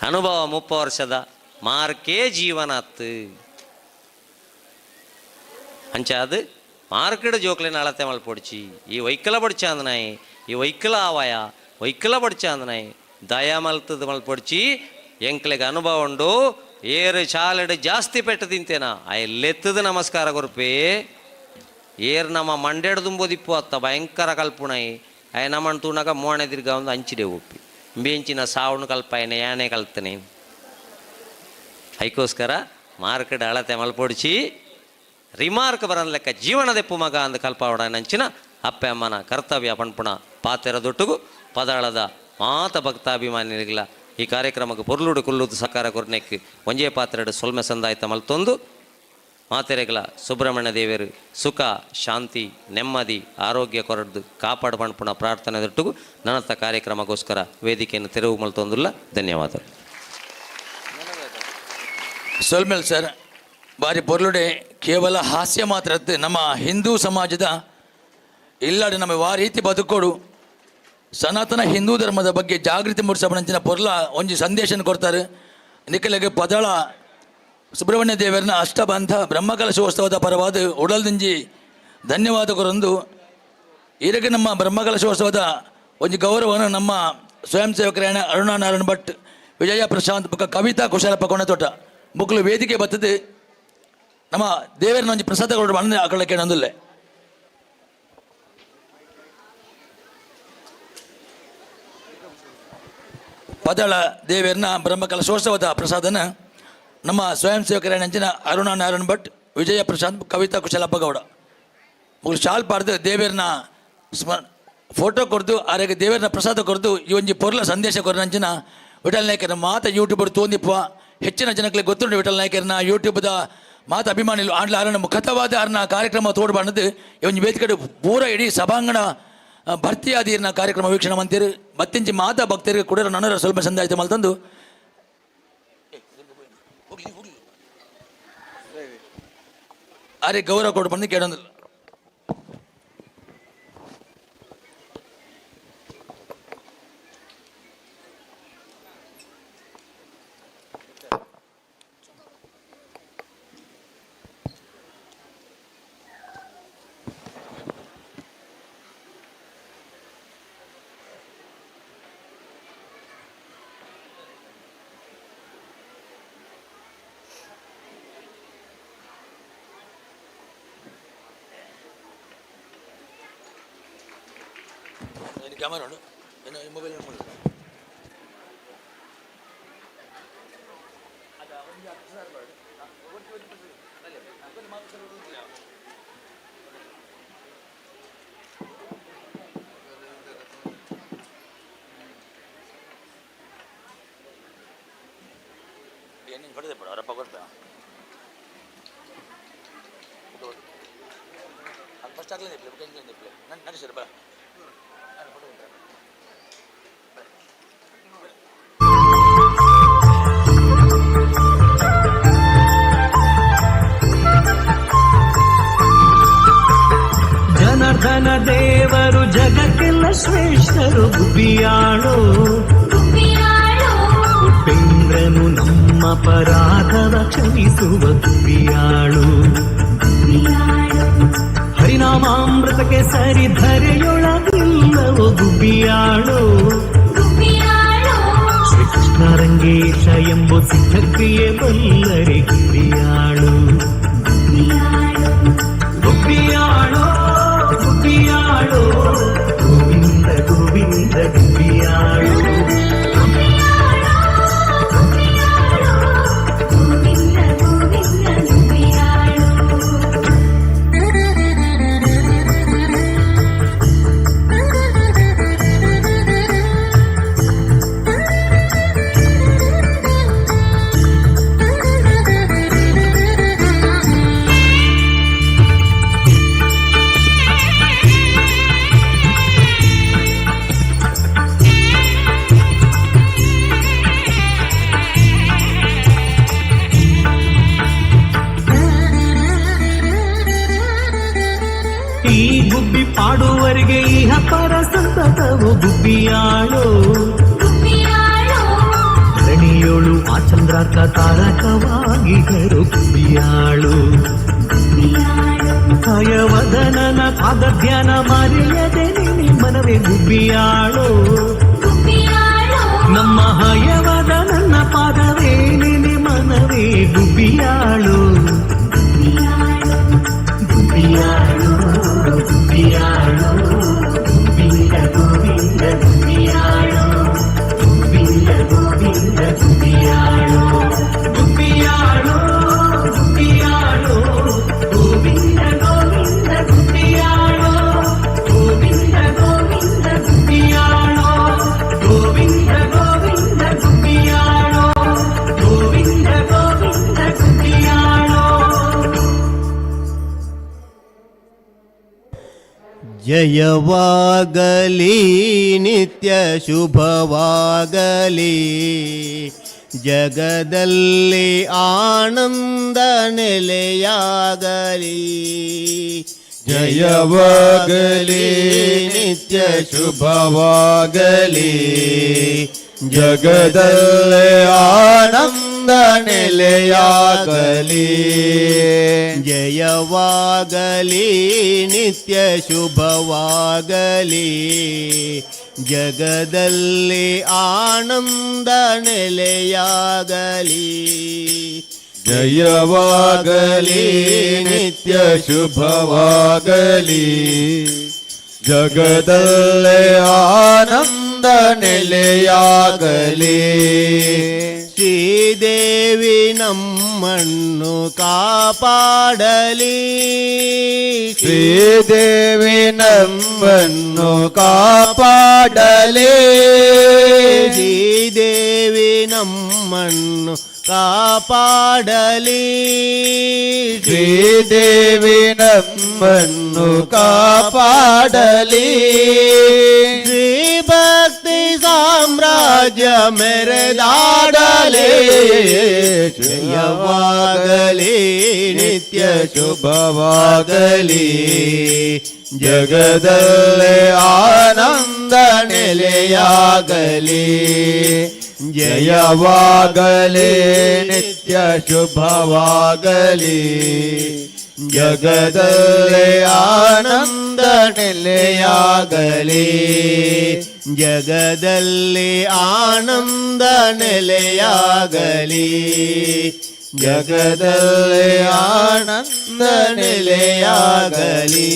ಅನುಭವ 30 ವರ್ಷದ, ಮಾರ್ಕೇ ಜೀವನಾತ್. ಅಂಚ ಅದು ಮಾರ್ಕೆಡ್ ಜೋಕ್ಲಿನ ಅಳತೆ ಮಲ್ಪೊಡ್ಚಿ. ಈ ವೈಕಲ ಪಡಿಚಾಂದನಾಯಿ, ಈ ವೈಕಲ ಆವಾಯ, ವೈಕಲ ಪಡಿಚಾಂದನಾಯಿ, ದಯ ಮಲ್ತದ ಮಲ್ಪೊಡ್ಚಿ. ಎಂಕ್ಲೆಗ್ ಅನುಭವ ಉಂಡು. ಏರು ಚಾಲೆಡ್ ಜಾಸ್ತಿ ಪೆಟ್ಟು ತಿಂತೇನ ಲೆತ್ತದ ನಮಸ್ಕಾರ ಕೊರ್ಪಿ. ಏರ್ ನಮ್ಮ ಮಂಡ್ಯಡ್ ದುಂಬೋದಿಪ್ಪು ಅತ್ತ ಭಯಂಕರ ಕಲ್ಪುಣೈ. ಆಯ ನಮ್ಮನ್ನು ತೂನಗ ಮೋಣೆ ತಿರ್ಗ ಒಂದು ಅಂಚಿಡೆ ಒಪ್ಪಿ ಬೇಂಚಿನ ಸಾವಣು ಕಲ್ಪಾಯನೆ ಯಾನೆ ಕಲ್ತನೆ. ಅದಕ್ಕೋಸ್ಕರ ಮಾರ್ಕೆಟ್ ಅಳತೆ ಮಲ್ಪೊಡ್ಚಿ. ರಿಮಾರ್ಕ್ ಬರನ್ ಲೆಕ್ಕ ಜೀವನದೆಪ್ಪು ಮಗ ಅಂದ ಕಲ್ಪಾವಡ ನಂಚಿನ ಅಪ್ಪೆ ಅಮ್ಮನ ಕರ್ತವ್ಯ ಪಣ್ಪುಣ ಪಾತೆರ ದೊಟ್ಟುಗು ಪದಾಳದ ಮಾತ ಭಕ್ತಾಭಿಮಾನಿಗಳ ಈ ಕಾರ್ಯಕ್ರಮಕ್ಕೆ ಪೊರ್ಲುಡು ಕುಲ್ಲುದು ಸಕಾರ ಕೊರ್ನೆಕ್ ಒಂಜೇ ಪಾತ್ರೆಡು ಸೊಲ್ಮೆ ಸಂದಾಯ್ತ ಮಲ್ತೊಂದು, ಮಾತೆರೆಗಳ ಸುಬ್ರಹ್ಮಣ್ಯ ದೇವರು ಸುಖ, ಶಾಂತಿ, ನೆಮ್ಮದಿ, ಆರೋಗ್ಯ ಕೊರಡ್ದು ಕಾಪಾಡು ಪಣ್ಪುಣ ಪ್ರಾರ್ಥನೆ ದೊಟ್ಟುಗು ನನತ್ತ ಕಾರ್ಯಕ್ರಮಕ್ಕೋಸ್ಕರ ವೇದಿಕೆಯನ್ನು ತೆರವು ಮಲ್ತೊಂದುಲ್ಲ. ಧನ್ಯವಾದ. ಸೊಲ್ಮೆಲ್ ಸರ್. ಬಾರಿ ಪೊರ್ಲುಡೆ. ಕೇವಲ ಹಾಸ್ಯ ಮಾತ್ರ ಅತ್ತೆ, ನಮ್ಮ ಹಿಂದೂ ಸಮಾಜದ ಇಲ್ಲಾಡೆ ನಮ್ಮ ವಾ ರೀತಿ ಬದುಕೋಡು, ಸನಾತನ ಹಿಂದೂ ಧರ್ಮದ ಬಗ್ಗೆ ಜಾಗೃತಿ ಮೂಡಿಸಬಂಚಿನ ಪೊರ್ಲ ಒಂಜಿ ಸಂದೇಶನ ಕೊಡ್ತಾರೆ. ನಿಖಲೆಗೆ ಪದಳ ಸುಬ್ರಹ್ಮಣ್ಯ ದೇವರನ ಅಷ್ಟಬಂಧ ಬ್ರಹ್ಮಕಲಶೋತ್ಸವದ ಪರವಾದ ಉಡಲ್ದಿಂಜಿ ಧನ್ಯವಾದ ಕೊರೊಂದು, ಈರಗೆ ನಮ್ಮ ಬ್ರಹ್ಮಕಲಶೋತ್ಸವದ ಒಂಜಿ ಗೌರವವನ್ನು ನಮ್ಮ ಸ್ವಯಂ ಸೇವಕರಾಯಣ ಅರುಣಾ ನಾರಾಯಣ ಭಟ್, ವಿಜಯ ಪ್ರಶಾಂತ್ ಬೊಕ್ಕ ಕವಿತಾ ಕುಶಾಲಪ್ಪ ಕೊಣತೋಟ ಮುಕ್ಕಲು ವೇದಿಕೆ ಬರ್ತದೆ. ನಮ್ಮ ದೇವರನ್ನ ಒಂಜಿ ಪ್ರಸಾದ ಕೊಡು ಅಣ್ಣ ಆಕಳಕ್ಕೆ ನಂದುಲ್ಲೆ. ಪದಳ ದೇವರನ್ನ ಬ್ರಹ್ಮಕಲಶೋತ್ಸವದ ಪ್ರಸಾದನ ನಮ್ಮ ಸ್ವಯಂ ಸೇವಕರ ಅರುಣಾ ನಾರಾಯಣ್ ಭಟ್, ವಿಜಯ ಪ್ರಶಾಂತ್, ಕವಿತಾ ಕುಶಲಪ್ಪ ಗೌಡ ಮುಗಳು ಶಾಲ್ ಪಾಡ್ದು ದೇವರನ್ನ ಸ್ಮ ಫೋಟೋ ಕೊರ್ದು, ಆರೆಗೆ ದೇವರನ್ನ ಪ್ರಸಾದ ಕೊರ್ದು, ಈ ಒಂಜಿ ಪೊರ್ಲ ಸಂದೇಶ ಕೊರ್ನಂಚಿನ ವಿಠಲ್ ನಾಯ್ಕರ ಮಾತ ಯೂಟ್ಯೂಬರ್ ತೋಂದಿಪ್ಪ. ಹೆಚ್ಚಿನ ಜನಕ್ಕೆ ಗೊತ್ತುಂಟು ವಿಠಲ್ ನಾಯಕರನ್ನ ಯೂಟ್ಯೂಬ್ದ ಮಾತ ಅಭಿಮಾನಿಲು ಆಂಡ್ಲ ಆರನ ಮುಖತವಾದ ಆರ್ನ ಕಾರ್ಯಕ್ರಮ ತೋಡು ಬಂದದ್ದು. ಒಂಜಿ ವೇದಿಕೆ ಪೂರ ಇಡೀ ಸಭಾಂಗಣ ಭರ್ತಿಯಾದ ಕಾರ್ಯಕ್ರಮ ವೀಕ್ಷಣೆ ಮಂತಿರು. ಬತ್ತಿಂಚಿ ಮಾತಾ ಭಕ್ತರಿಗೆ ಕೂಡ ನನರ ಸ್ವಲ್ಪ ಸಂದಾಯಿತ ಮಲ್ತಂದು ಅರೆ ಗೌರವ ಕೊಡು ಬಂದು ಕೇಳೊಂದು. ಕ್ಯಾಮರಾ ಉಂಟು, ಮೊಬೈಲ್. ಅವರಪ್ಪ ಕೊಡ್ತಾ ಫಸ್ಟ್ ಆಗಲೇ ನಡೆಸಿರ ಬರ. ಜನಾರ್ದನ ದೇವರು ಜಗಕ್ಕೆಲ್ಲ ಶ್ರೇಷ್ಠರು ಗುಬ್ಬಿಯಾಳು. ಉಪೇಂದ್ರನು ನಮ್ಮ ಪರಾಧವ ಕ್ಷಮಿಸುವ ಗುಬ್ಬಿಯಾಳು. ಹರಿನಾಮಾಮೃತಕ್ಕೆ ಸರಿ ಧರೆಯೊಳಗಿಲ್ಲವೋ ಗುಬ್ಬಿಯಾಳು. ಶ್ರೀಕೃಷ್ಣ ರಂಗೇಶ ಎಂಬು ಸಿದ್ಧಕ್ರಿಯೆ ಬಲ್ಲರೆ ಗುಬ್ಬಿಯಾಳು. ಗುಬ್ಬಿಯಾಳೋ ಗುಬ್ಬಿಯಾಳೋ ಗೋವಿಂದ ಗೋವಿಂದ ಗುಬ್ಬಿಯಾಳು. ಈ ಗುಬ್ಬಿ ಪಾಡುವರಿಗೆ ಇಹ ಪರ ಸಂತತವು ಗುಬ್ಬಿಯಾಳು. ಧರಣಿಯೋಳು ಆ ಚಂದ್ರಾರ್ಕ ತಾರಕವಾಗಿಗರು ಗುಬ್ಬಿಯಾಳು. ಕಾಯವದನನ ಪಾದಧ್ಯಾನ ಮರೆಯದೆ ನಿನಿ ಮನವೇ ಗುಬ್ಬಿಯಾಳು. ನಮ್ಮ ಹಯವದ ನನ್ನ ಪಾದವೇ ನಿನಿ ಮನವೇ ಗುಬ್ಬಿಯಾಳು. ಗುಬ್ಬಿಯಾಳು ಗುಬ್ಬಿಯಾಳು ಗೋವಿಂದ ಗೋವಿಂದ ಗುಬ್ಬಿಯಾಳು. ಗೋವಿಂದ ಗೋವಿಂದ ಗುಬ್ಬಿಯಾಳು. ಗುಬ್ಬಿಯಾಳು ಗುಬ್ಬಿಯಾಳು ಗೋವಿಂದ ಗೋವಿಂದ ಗುಬ್ಬಿಯಾಳು. ಗೋವಿಂದ ಗೋವಿಂದ ಗುಬ್ಬಿಯಾಳು. ಗೋವಿಂದ ಗೋವಿಂದ ಗುಬ್ಬಿಯಾಳು. ಗೋವಿಂದ ಗೋವಿಂದ ಗುಬ್ಬಿಯಾಳು. ಜಯವಾಗಲಿ ನಿತ್ಯ ಶುಭವಾಗಲಿ, ಜಗದಲ್ಲಿ ಆನಂದ ನೆಲೆಯಾಗಲಿ. ಜಯವಾಗಲಿ ನಿತ್ಯ ಶುಭವಾಗಲಿ, ಜಗದಲ್ಲೇ ಆನಂದ ನೆಲೆಯಾಗಲಿ. ಜಯವಾಗಲಿ ನಿತ್ಯ ಶುಭವಾಗಲಿ, ಜಗದಲ್ಲಿ ಆನಂದ ನೆಲೆಯಾಗಲಿ. ಜಯವಾಗಲಿ ನಿತ್ಯ ಶುಭವಾಗಲಿ, ಜಗದಲ್ಲೇ ಆನಂದ ನೆಲೆಯಾಗಲಿ. ಶ್ರೀದೇವಿ ನಮ್ಮನ್ನು ಕಾಪಾಡಲಿ. ಶ್ರೀದೇವಿ ನಮ್ಮನ್ನು ಕಾಪಾಡಲಿ. ಶ್ರೀದೇವಿ ನಮ್ಮನ್ನು ಕಾಪಾಡಲಿ. ಶ್ರೀದೇವಿ ನಮ್ಮನ್ನು ಕಾಪಾಡಲಿ. ಶ್ರೀ ಭಕ್ತಿ ಸಾಮ್ರಾಜ್ಯ ಮೆರೆದಾಡಲಿ. ಜಯವಾಗಲಿ, ನಿತ್ಯ ಶುಭವಾಗಲಿ, ಜಗದಲ್ಲೇ ಆನಂದ ನೆಲೆಯಾಗಲಿ. ಜಯವಾಗಲಿ, ನಿತ್ಯ ಶುಭವಾಗಲಿ, ಜಗದಲ್ಲೇ ಆನಂದ ನೆಲೆಯಾಗಲಿ. ಜಗದಲ್ಲಿ ಆನಂದ ನೆಲೆಯಾಗಲಿ. ಜಗದಲ್ಲೇ ಆನಂದ ನೆಲೆಯಾಗಲಿ.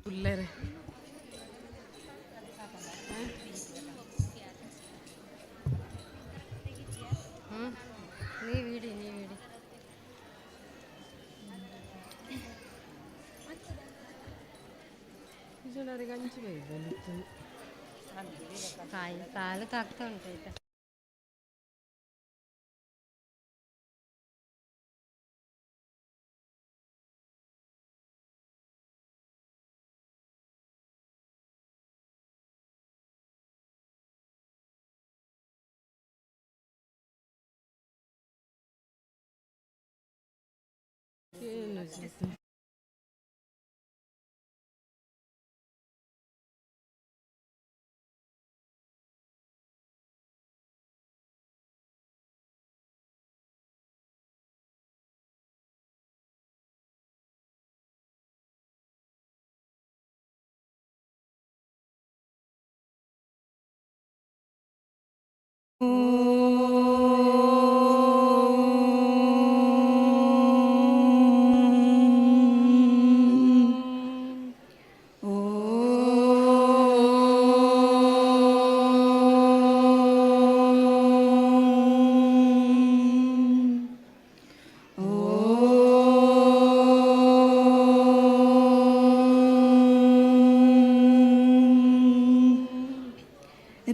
ಉಲ್ಲೇರೆ. ಹ್ಞೂ, ನೀವು ಇಡಿ, ನೀವು ಇಡಿ. ಕಾಯಿ ಕಾಲು ತಾಕ್ತಾ ಉಂಟು, ಆಯ್ತಾ?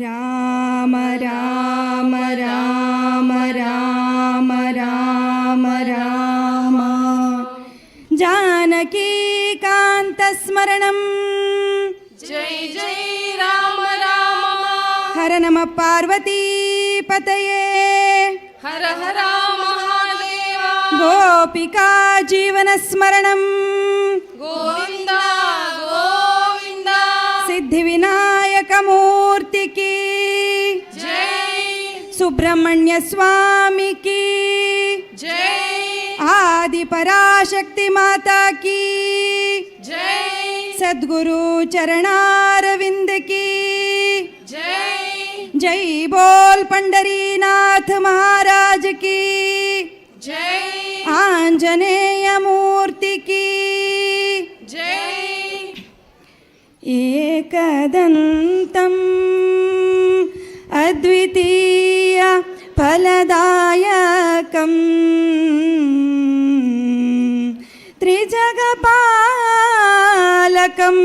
राम राम राम राम राम राम जानकीकान्तस्मरणं जय जय राम राम हर नमः पार्वतीपतये हर हर महादेवा गोपिका जीवनस्मरणं गोविन्द गोविन्द सिद्धिविनायकमूर्ति की जय सुब्रह्मण्य स्वामी की जय आदि पराशक्ति माता की जय सद्गुरु चरणारविंद की जय जय बोल पंडरीनाथ महाराज की जय आंजनेय मूर्ति की जय एकदन्तम् अद्वितीय फलदायकम् त्रिजगपालकं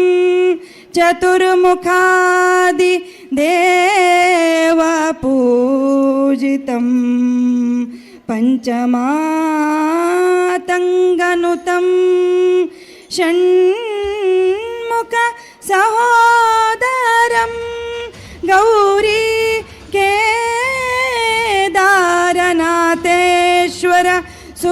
चतुर्मुखादि देवपूजितं पञ्चमातङ्गनुतं षण्मुख सहोदरं गौरी केदारनाथेश्वर सु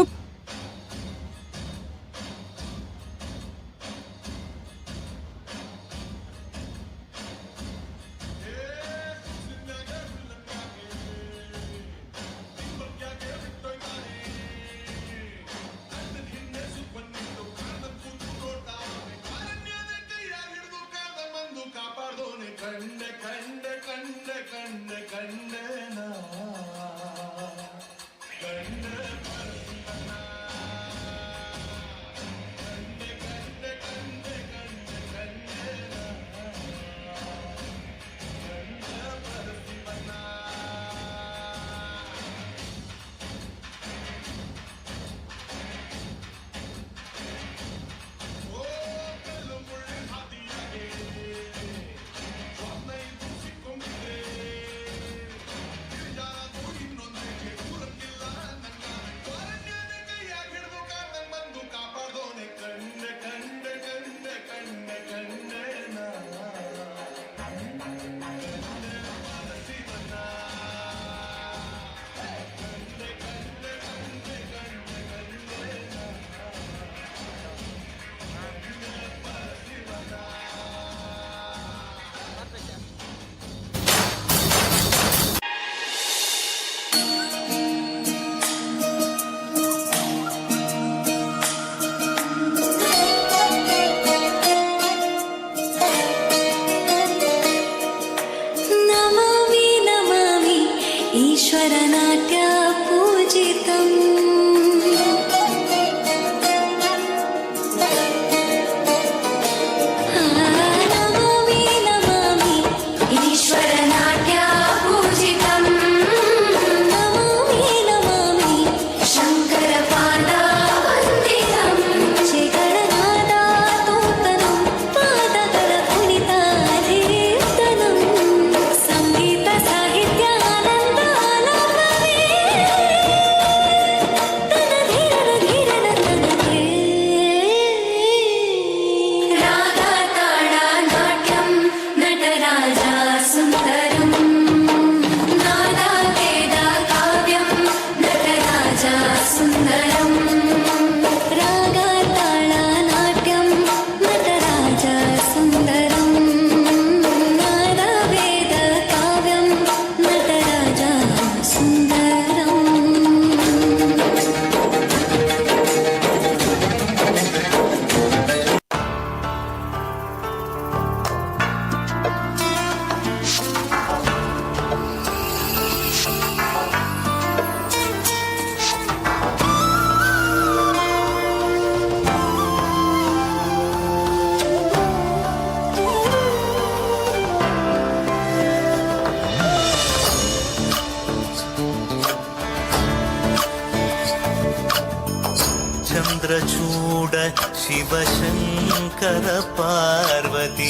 ಚಂದ್ರಚೂಡ ಶಿವಶಂಕರ ಪಾರ್ವತಿ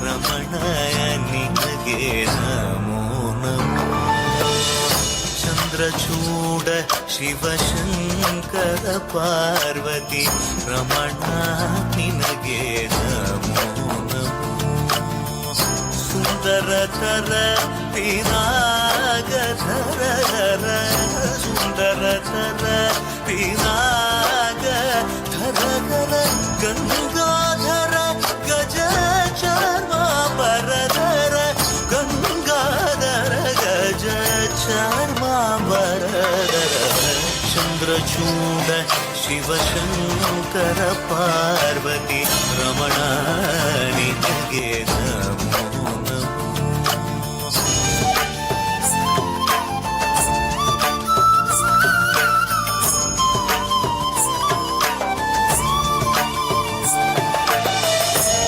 ರಮಣ ನಿನಗೆ ನಮೋ ನಮೋ. ಚಂದ್ರಚೂಡ ಶಿವಶಂಕರ ಪಾರ್ವತಿ ರಮಣ ನಿನಗೆ ನಮೋ ನಮೋ. ಸುಂದರತರ ಪಿನಾಗಧರ ಸುಂದರತರ ಪಿನಾಗ ಧರ ಧರ ಗಂಗಾಧರ ಗಜ ಚರ್ಮಾಂಬರಧರ ಗಂಗಾಧರ ಗಜ ಚರ್ಮಾಂಬರಧರ. ಚಂದ್ರಚೂಡ ಶಿವಶಂಕರ ಪಾರ್ವತಿ ರಮಣ ನಿನಗೆ ನಮೋ ನಮೋ.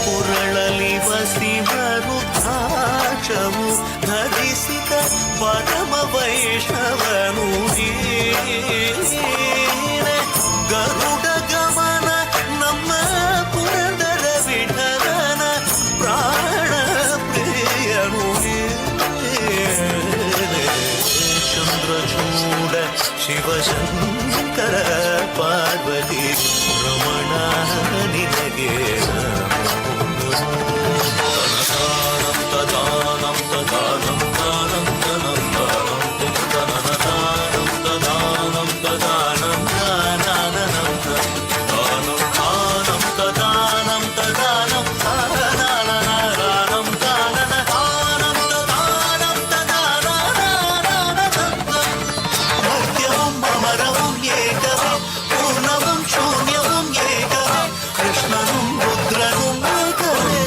ಪುರಳಲಿ ರುದ್ರಾಕ್ಷವು ಧರಿಸಿದ ಪರಮ ವೈಷ್ಣವನು ನೀನೆ. ಗರುಡ ಗಮನ ನಮ್ಮ ಪುರಂದರ ವಿಠಲನ ಪ್ರಾಣ ಪ್ರಿಯನು ನೀನೆ. ಚಂದ್ರಚೂಡ ಶಿವಶಂಕರ ಪಾರ್ವತಿ ರಮಣ ನಿನಗೆ ನಮೋ. ತನದಾನಂ ತದಾನಂ ತದಾನಂ ತಾನಂ ತನಂ ತಾನಂ ತನದಾನಂ ತದಾನಂ ತದಾನಂ ತಾನಾನಂ ತಾನಂ ತಾನಂ ತದಾನಂ ತದಾನಂ ತಾನಾನಂ ತಾನನ ತಾನಂ ತದಾನಂ ತದಾನಂ. ಮಧ್ಯവും ಅಮರവും ಏಕವೇ, ಪೂರ್ಣവും ಶೂನ್ಯവും ಏಕವೇ, ಕೃಷ್ಣനും ರುದ್ರനും ಏಕವೇ.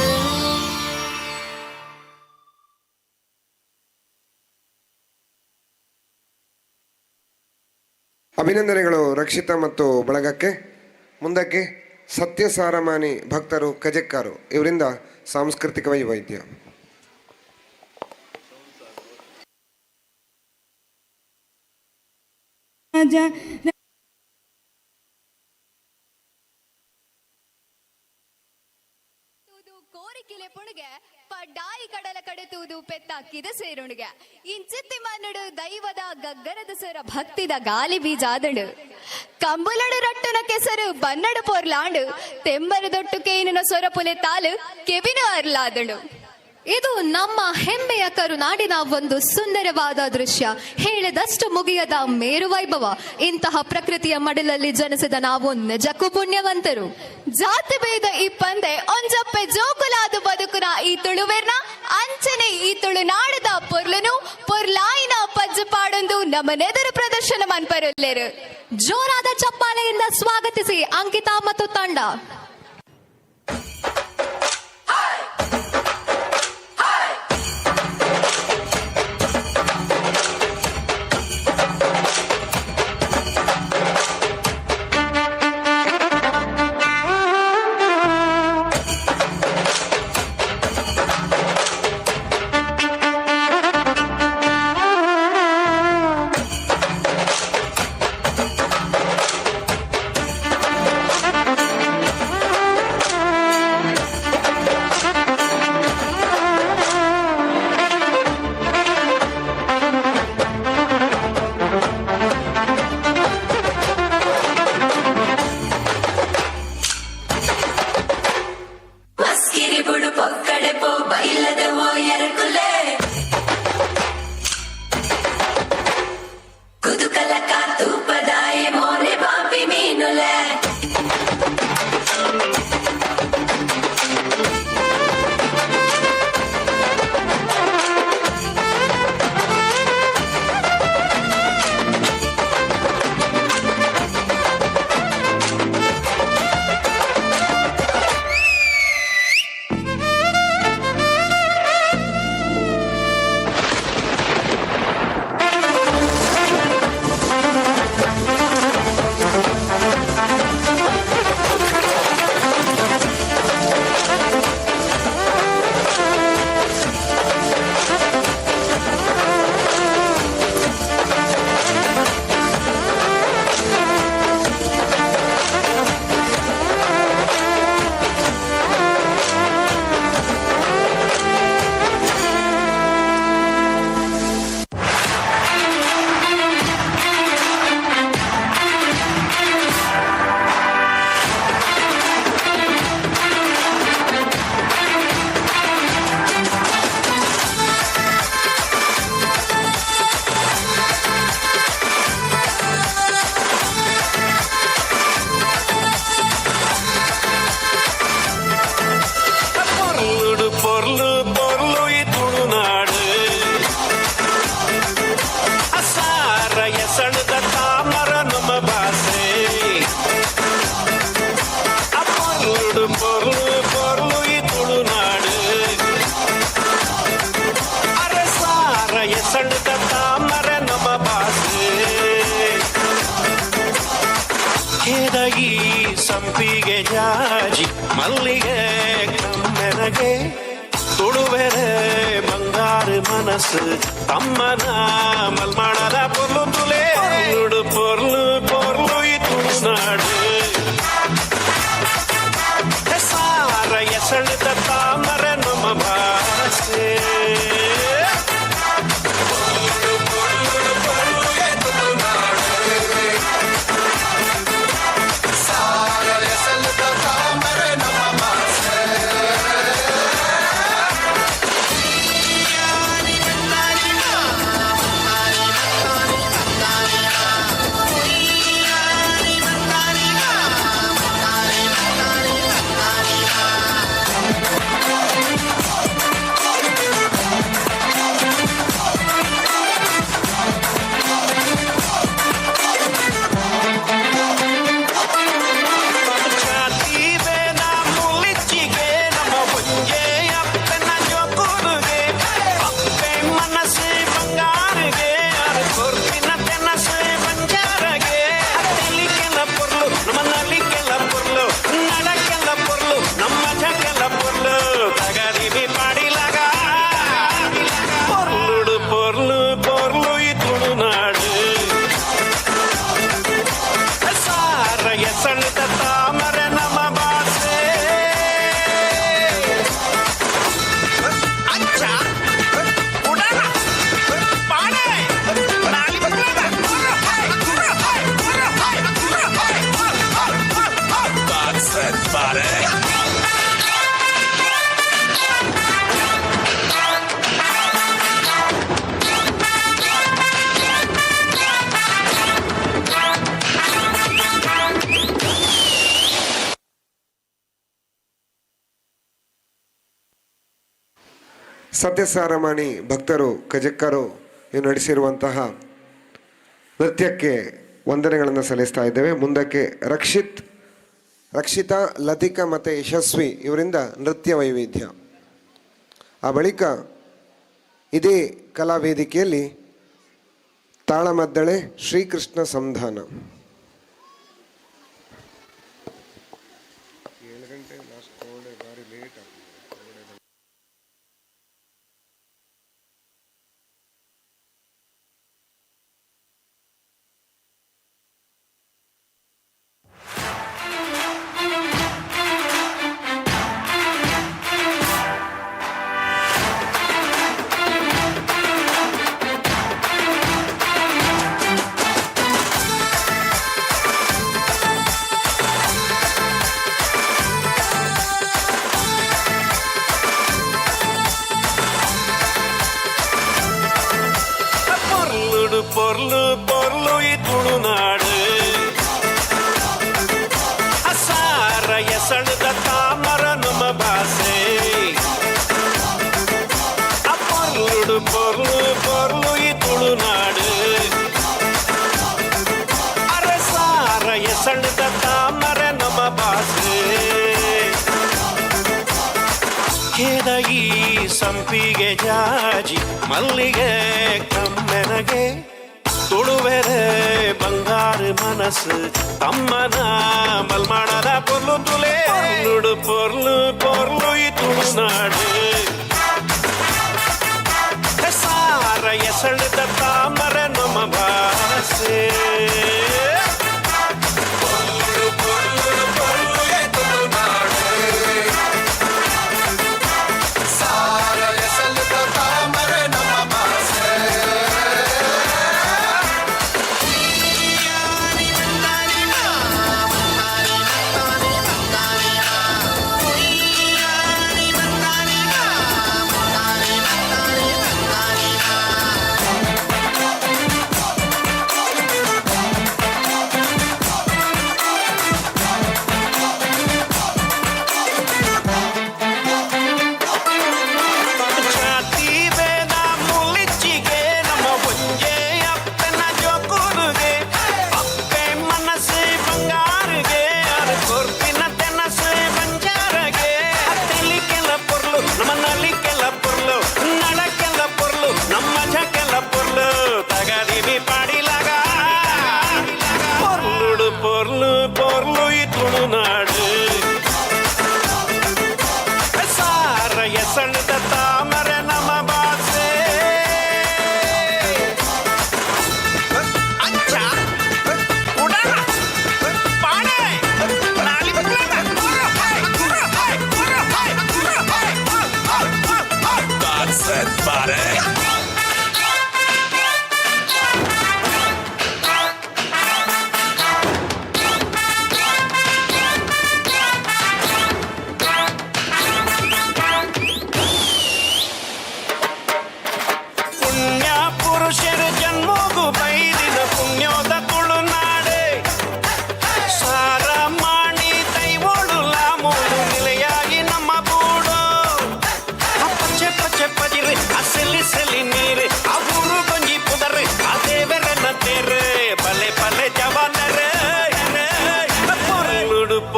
ಅಭಿನಂದನೆಗಳು ರಕ್ಷಿತಾ ಮತ್ತು ಬಳಗಕ್ಕೆ. ಮುಂದಕ್ಕೆ ಸತ್ಯಸಾರಮಾನಿ ಭಕ್ತರು ಕಜಕ್ಕಾರು ಇವರಿಂದ ಸಾಂಸ್ಕೃತಿಕ ವೈವಿಧ್ಯ. ರಾಜ. ಕೋರಿಕಿಲೆ ಪುಣಗೆ ಪಡ್ಡಾಯಿ ಕಡಲ ಕಡೆತುವುದು ಪೆತ್ತಾಕಿದ ಸೇರುಣಿಗೆ ಇಂಚಿತ್ತಿ ಮನ್ನಡು ದೈವದ ಗಗ್ಗರದ ಸರ ಭಕ್ತಿದ ಗಾಲಿ ಬೀಜಾದಡು ಕಂಬುಲಡು ರಟ್ಟುನ ಕೆಸರು ಬನ್ನಡು ಪೊರ್ಲಾಂಡು ತೆಂಬರು ದೊಟ್ಟು ಕೇನಿನ ಸೊರಪುಲೆ ತಾಲು ಕೆವಿನ ಅರ್ಲಾದಳು. ಇದು ನಮ್ಮ ಹೆಮ್ಮೆಯ ಕರುನಾಡಿನ ಒಂದು ಸುಂದರವಾದ ದೃಶ್ಯ, ಹೇಳಿದಷ್ಟು ಮುಗಿಯದ ಮೇರು ವೈಭವ. ಇಂತಹ ಪ್ರಕೃತಿಯ ಮಡಿಲಲ್ಲಿ ಜನಿಸಿದ ನಾವು ನಿಜಕ್ಕೂ ಪುಣ್ಯವಂತರು. ಜಾತಿ ಭೇದ ಇಪ್ಪಂದೆ ಒಂಜಪ್ಪೆ ಜೋಕುಲಾದು ಬದುಕುನ ಈ ತುಳುವೆರ್ನ ಅಂಚನೆ ಈ ತುಳುನಾಡದ ಪೊರ್ಲನು ಪೊರ್ಲಾಯಿನ ಪಜ್ಜು ಪಾಡೊಂದು ನಮ್ಮ ನೆದರು ಪ್ರದರ್ಶನ ಮನ್ಪರುಲ್ಲೇರು. ಜೋರಾದ ಚಪ್ಪಾಳೆಯಿಂದ ಸ್ವಾಗತಿಸಿ ಅಂಕಿತಾ ಮತ್ತು ತಂಡ. ಸಂಪಿಗೆ ಜಾಜಿ ಮಲ್ಲಿಗೆ ಕಮ್ಮೆನಗೆ ತುಳುವೆರೆ ಬಂಗಾರು ಮನಸ್ಸು ತಮ್ಮನ ಮಲ್ಮಾಣದ ಪೊರ್ಲು ತುಲೆ ಪೊರ್ಲು ಪೊರ್ಲು ಈ ತುಳುನಾಡು ಸಾರ ಎಸಳಿದ ತಾಮರೆ ನಮ್ಮ ಭಾಷೆ. ಸತ್ಯಸಾರಮಾಣಿ ಭಕ್ತರು ಕಜಕ್ಕರು ಇವು ನಡೆಸಿರುವಂತಹ ನೃತ್ಯಕ್ಕೆ ವಂದನೆಗಳನ್ನು ಸಲ್ಲಿಸ್ತಾ ಇದ್ದೇವೆ. ಮುಂದಕ್ಕೆ ರಕ್ಷಿತಾ, ಲತಿಕಾ ಮತ್ತು ಯಶಸ್ವಿ ಇವರಿಂದ ನೃತ್ಯ ವೈವಿಧ್ಯ. ಆ ಬಳಿಕ ಇದೇ ಕಲಾವೇದಿಕೆಯಲ್ಲಿ ತಾಳಮದ್ದಳೆ ಶ್ರೀಕೃಷ್ಣ ಸಂಧಾನ. 7 ಗಂಟೆ ಲಾಸ್ಟ್ ಭಾರಿ ಲೇಟ್ ಆಗ್ತದೆ. ಪೊರ್ಲುಡು ಪೊರ್ಲು ಪೊರ್ಲು ಈ ತುಳುನಾಡು ಅಸಾರ ಎಸಳದ ತಾಮರ ನಮ್ಮ ಭಾಷೆ. ಪೊರ್ಲುಡು ಪೊರ್ಲು ಪೊರ್ಲು ಈ ತುಳುನಾಡು ಅರಸಾರ ಎಸಳದ ತಾಮರ ನಮ್ಮ ಭಾಷೆ. ಕೇದಗಿ ಸಂಪಿಗೆ ಜಾಜಿ ಮಲ್ಲಿಗೆ ಕಮ್ಮೆನಗೆ ತುಳುವೆರೆ ಬಂಗಾರು ಮನಸ್ಸು ತಮ್ಮನ ಮಲ್ಮಾಣದ ಪೊರ್ಲು ತುಲೆ ಪೊರ್ಲುಡು ಪೊರ್ಲು ಪೊರ್ಲು ಈ ತುಳುನಾಡು ಸಾರ ಎಸಳದ ತಾಮರ ನಮ್ಮ ಭಾಷೆ. ಪೊರ್ಲು ಪೊರ್ಲು ಪೊರ್ಲು ಈ ತುಳುನಾಡು ಸಾರ ಎಸಳದ ತಾಮರ ನಮ್ಮ ಭಾಷೆ.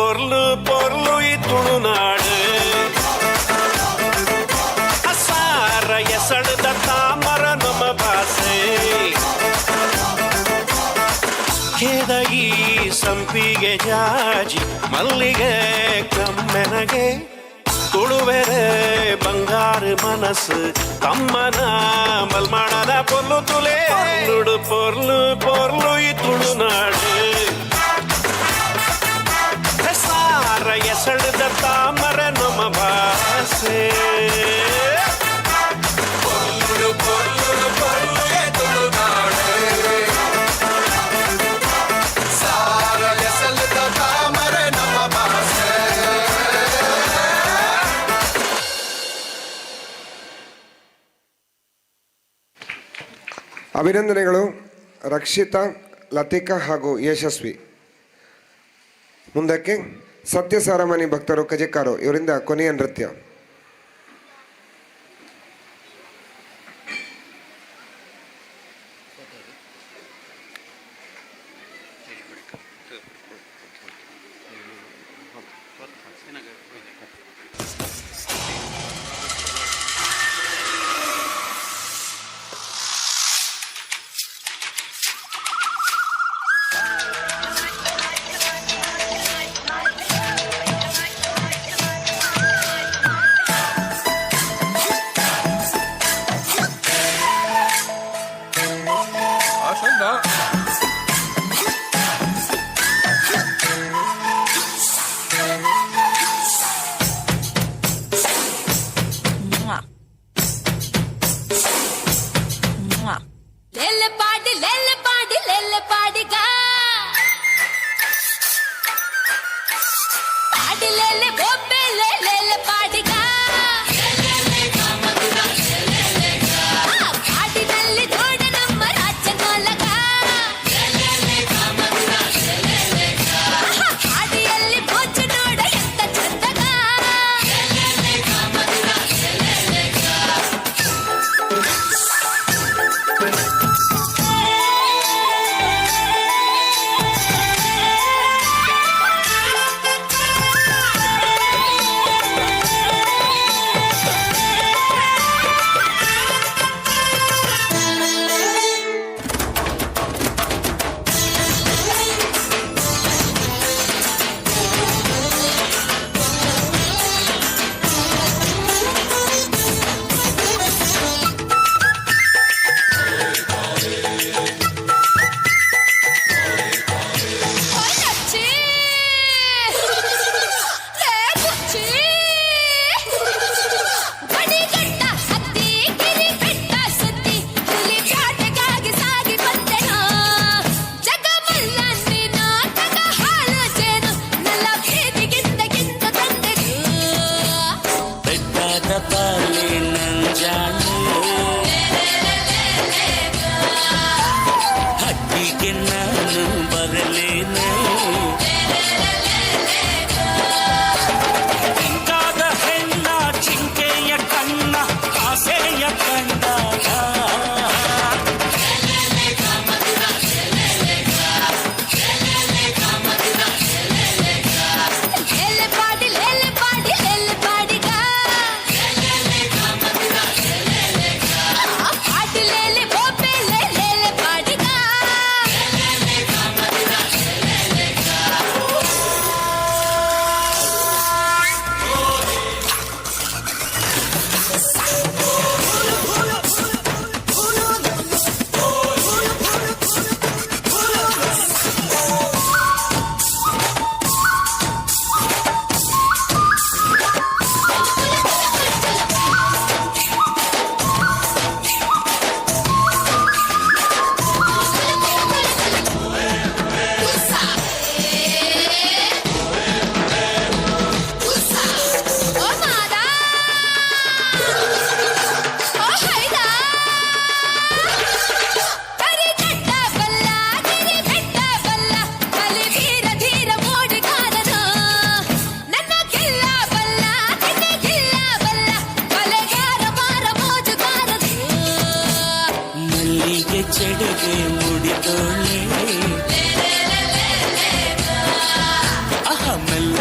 ಪೊರ್ಲು ಪೊರ್ಲು ಈ ತುಳುನಾಡು. ಸಾರ ಎಸಳದ ತಾಮರ ನಮ ಭಾಷೆ. ಕೇದಗಿ ಸಂಪಿಗೆ ಜಾಜಿ ಮಲ್ಲಿಗೆ ಕಮ್ಮೆನಗೆ. ತುಳುವೆರೆ ಬಂಗಾರ ಮನಸ್ಸು ತಮ್ಮನ ಮಲ್ಮಾಣದ ಪೊರ್ಲು ತುಲೆ. ಪೊರ್ಲುಡು ಪೊರ್ಲು ಪೊರ್ಲು ಈ ತುಳುನಾಡು. ಸಾರ ಎಸಳದ ತಾಮರ ನಮ ಭಾಷೆ. ಪೊರ್ಲುಡು ಪೊರ್ಲು ಪೊರ್ಲು ಈ ತುಳುನಾಡು. ಸಾರ ಎಸಳದ ತಾಮರ ನಮ ಭಾಷೆ. ಅಭಿನಂದನೆಗಳು ರಕ್ಷಿತಾ, ಲತಿಕಾ ಹಾಗೂ ಯಶಸ್ವಿ. ಮುಂದಕ್ಕೆ ಸತ್ಯ ಸಾರಮನಿ ಭಕ್ತರು ಕಜೆಕಾರು ಇವರಿಂದ ಕೊನೆಯ ನೃತ್ಯ. ಲೆಲ್ಲ ಪಾಡಿ, ಲೆಲ್ಲ ಪಾಡಿ, ಲೆಲ್ಲ ಪಾಡಿಗ ಪಾಡಿ, ಲೆಲ್ಲೆ ಬೊಬ್ಬೆ, ಲೆಲ್ಲ ಪಾಡಿಗ. ಆ ಕಾಡಿನಲ್ಲಿ ನೋಡ ನಮ್ಮ ರಾಜ್ಯ ನಾಲಗ. ಆಹಾ, ಕಾಡಿಯಲ್ಲಿ ಮೋಜು ನೋಡ ಎಂತ ಚಂದಗ.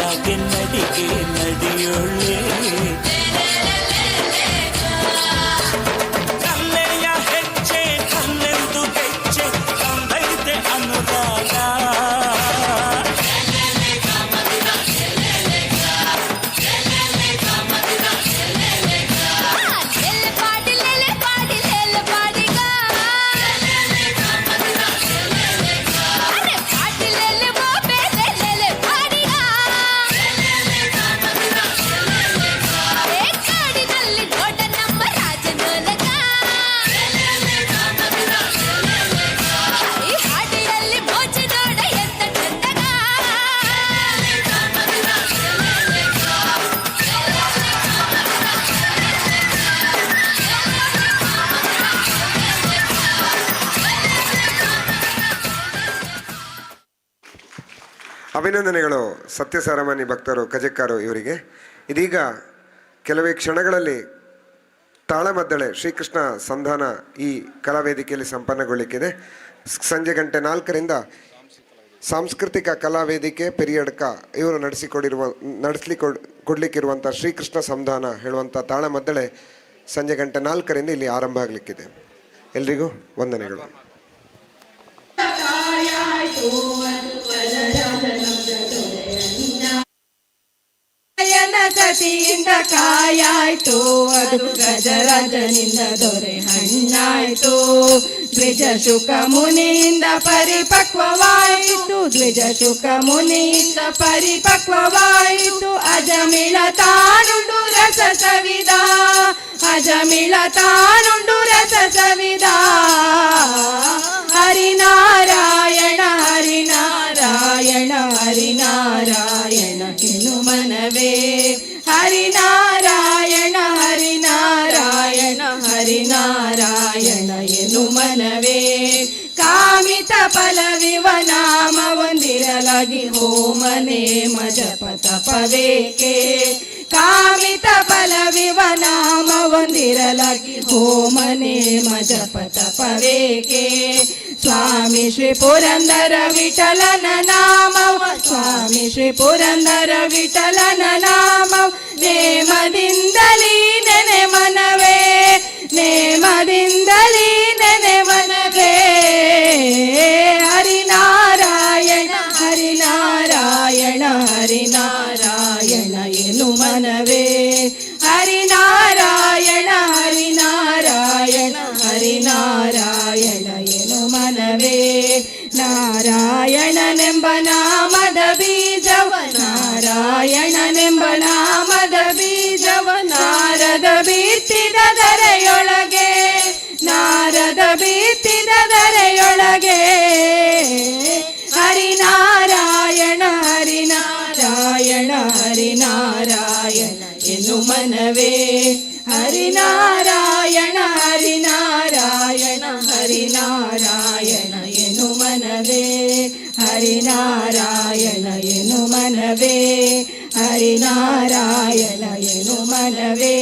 ಹಾಗೆ ನಡಿಗೆ ನಡಿಯೋಳೆ. ಕಲ್ಲೆಯ ಹೆಜ್ಜೆ ಕಲ್ಲೆಂದು ಹೆಜ್ಜೆ ತಂದೈತೆ ಅನುರಾಗ. ಲೆಲೆ ಪಾಡಿ ಲೆಲೆ ಪಾಡಿ ಲೆಲೆ ಪಾಡಿಗ. ಅರೆ ಪಾಡಿ ಲೆಲೆ ಬಾಬೆ ಲೆಲೆ ಪಾಡಿಗ. ಏ ಕಾಡಿನಲ್ಲಿ ನೋಡ ನಮ್ಮ ರಾಜನೊಲಗ. ಈ ಹಾಡಿನಲ್ಲಿ ಮೋಜು ನೋಡ ಎಂತ ಚಂದಗ. ಅಭಿನಂದನೆಗಳು ಸತ್ಯ ಸಾರಮಾನಿ ಭಕ್ತರು ಕಜಕ್ಕಾರು ಇವರಿಗೆ. ಇದೀಗ ಕೆಲವೇ ಕ್ಷಣಗಳಲ್ಲಿ ತಾಳಮದ್ದಳೆ ಶ್ರೀಕೃಷ್ಣ ಸಂಧಾನ ಈ ಕಲಾವೇದಿಕೆಯಲ್ಲಿ ಸಂಪನ್ನಗೊಳ್ಳಿಕ್ಕಿದೆ. ಸಂಜೆ ಗಂಟೆ 4ರಿಂದ ಸಾಂಸ್ಕೃತಿಕ ಕಲಾವೇದಿಕೆ ಪೆರಿಯಡ್ಕ ಇವರು ನಡೆಸಲಿಕ್ಕೆ ಕೊಡಲಿಕ್ಕಿರುವಂಥ ಶ್ರೀಕೃಷ್ಣ ಸಂಧಾನ ಹೇಳುವಂಥ ತಾಳಮದ್ದಳೆ ಸಂಜೆ ಗಂಟೆ 4ರಿಂದ ಇಲ್ಲಿ ಆರಂಭ ಆಗಲಿಕ್ಕಿದೆ. ಎಲ್ರಿಗೂ ವಂದನೆಗಳು. ಯನ ಸತಿಯಿಂದ ಕಾಯಾಯ್ತು ಅದು ಗಜರಾಜನಿಂದ ದೊರೆ ಹಣ್ಣಾಯ್ತು. ದ್ವಿಜ ಶುಕ ಮುನಿಯಿಂದ ಪರಿಪಕ್ವವಾಯಿತು, ದ್ವಿಜ ಶುಕ ಮುನಿಯಿಂದ ಪರಿಪಕ್ವವಾಯಿತು. ಅಜಮಿಳ ತಾನುಂಡು ರಸ ಸವಿದ, ಅಜಮಿಳ ತಾನುಂಡು ರಸ ಸವಿದ. ಹರಿನಾರಾಯಣ ಹರಿನಾರಾಯಣ ಹರಿನಾರಾಯಣ ಎನು ಮನವೇ. ಹರಿನಾರಾಯಣ ಹರಿನಾರಾಯಣ ಹರಿನಾರಾಯಣ ಎನು ಮನವೇ. ಕಾಮಿತ ಫಲವಿವ ನಾಮ ಹೊಂದಿರಲಾಗಿ ಹೋಮನೆ ಮಜಪ ತಪವೇಕೆ. ಕಾಮಿತ ಫಲವಿವ ನಾಮ ಹೊಂದಿರಲಾಗಿ ಹೋಮನೆ ಮಜಪ ತಪವೇಕೆ. ಸ್ವಾಮಿ ಶ್ರೀ ಪುರಂದರ ವಿಠಲನ ನಾಮವ, ಸ್ವಾಮಿ ಶ್ರೀ ಪುರಂದರ ವಿಠಲನ ನಾಮವ ನೇಮದಿಂದಲೇ ನೆನೆ ಮನವೇ, ನೇಮದಿಂದಲೇ ನೆನೆ ಮನವೇ. ಹರಿನಾರಾಯಣ ಹರಿನಾರಾಯಣ ಹರಿನಾರಾಯಣ ಎನು ಮನವೇ. ಹರಿನಾರಾಯಣ ಹರಿನಾರಾಯಣ ಹರಿನಾರಾಯಣ ಎನು ಮನವೇ. ನಾರಾಯಣನೆಂಬ ನಾಮದ ಬೀಜವ, ನಾರಾಯಣನೆಂಬ ನಾಮದ ಬೀಜವ ನಾರದ ಬಿತ್ತಿದ ಧರೆಯೊಳಗೆ, ನಾರದ ಬಿತ್ತಿದ ಧರೆಯೊಳಗೆ. ಹರಿನಾರಾಯಣ ಹರಿನಾರಾಯಣ ಹರಿನಾರಾಯಣ ಎನು ಮನವೇ. ಹರಿನಾರಾಯಣ ಹರಿನಾರಾಯಣ ಹರಿನಾರಾಯಣ ಎನು ಮನವೇ. ಹರಿನಾರಾಯಣ ಎನು ಮನವೇ, ಹರಿನಾರಾಯಣ ಎನು ಮನವೇ.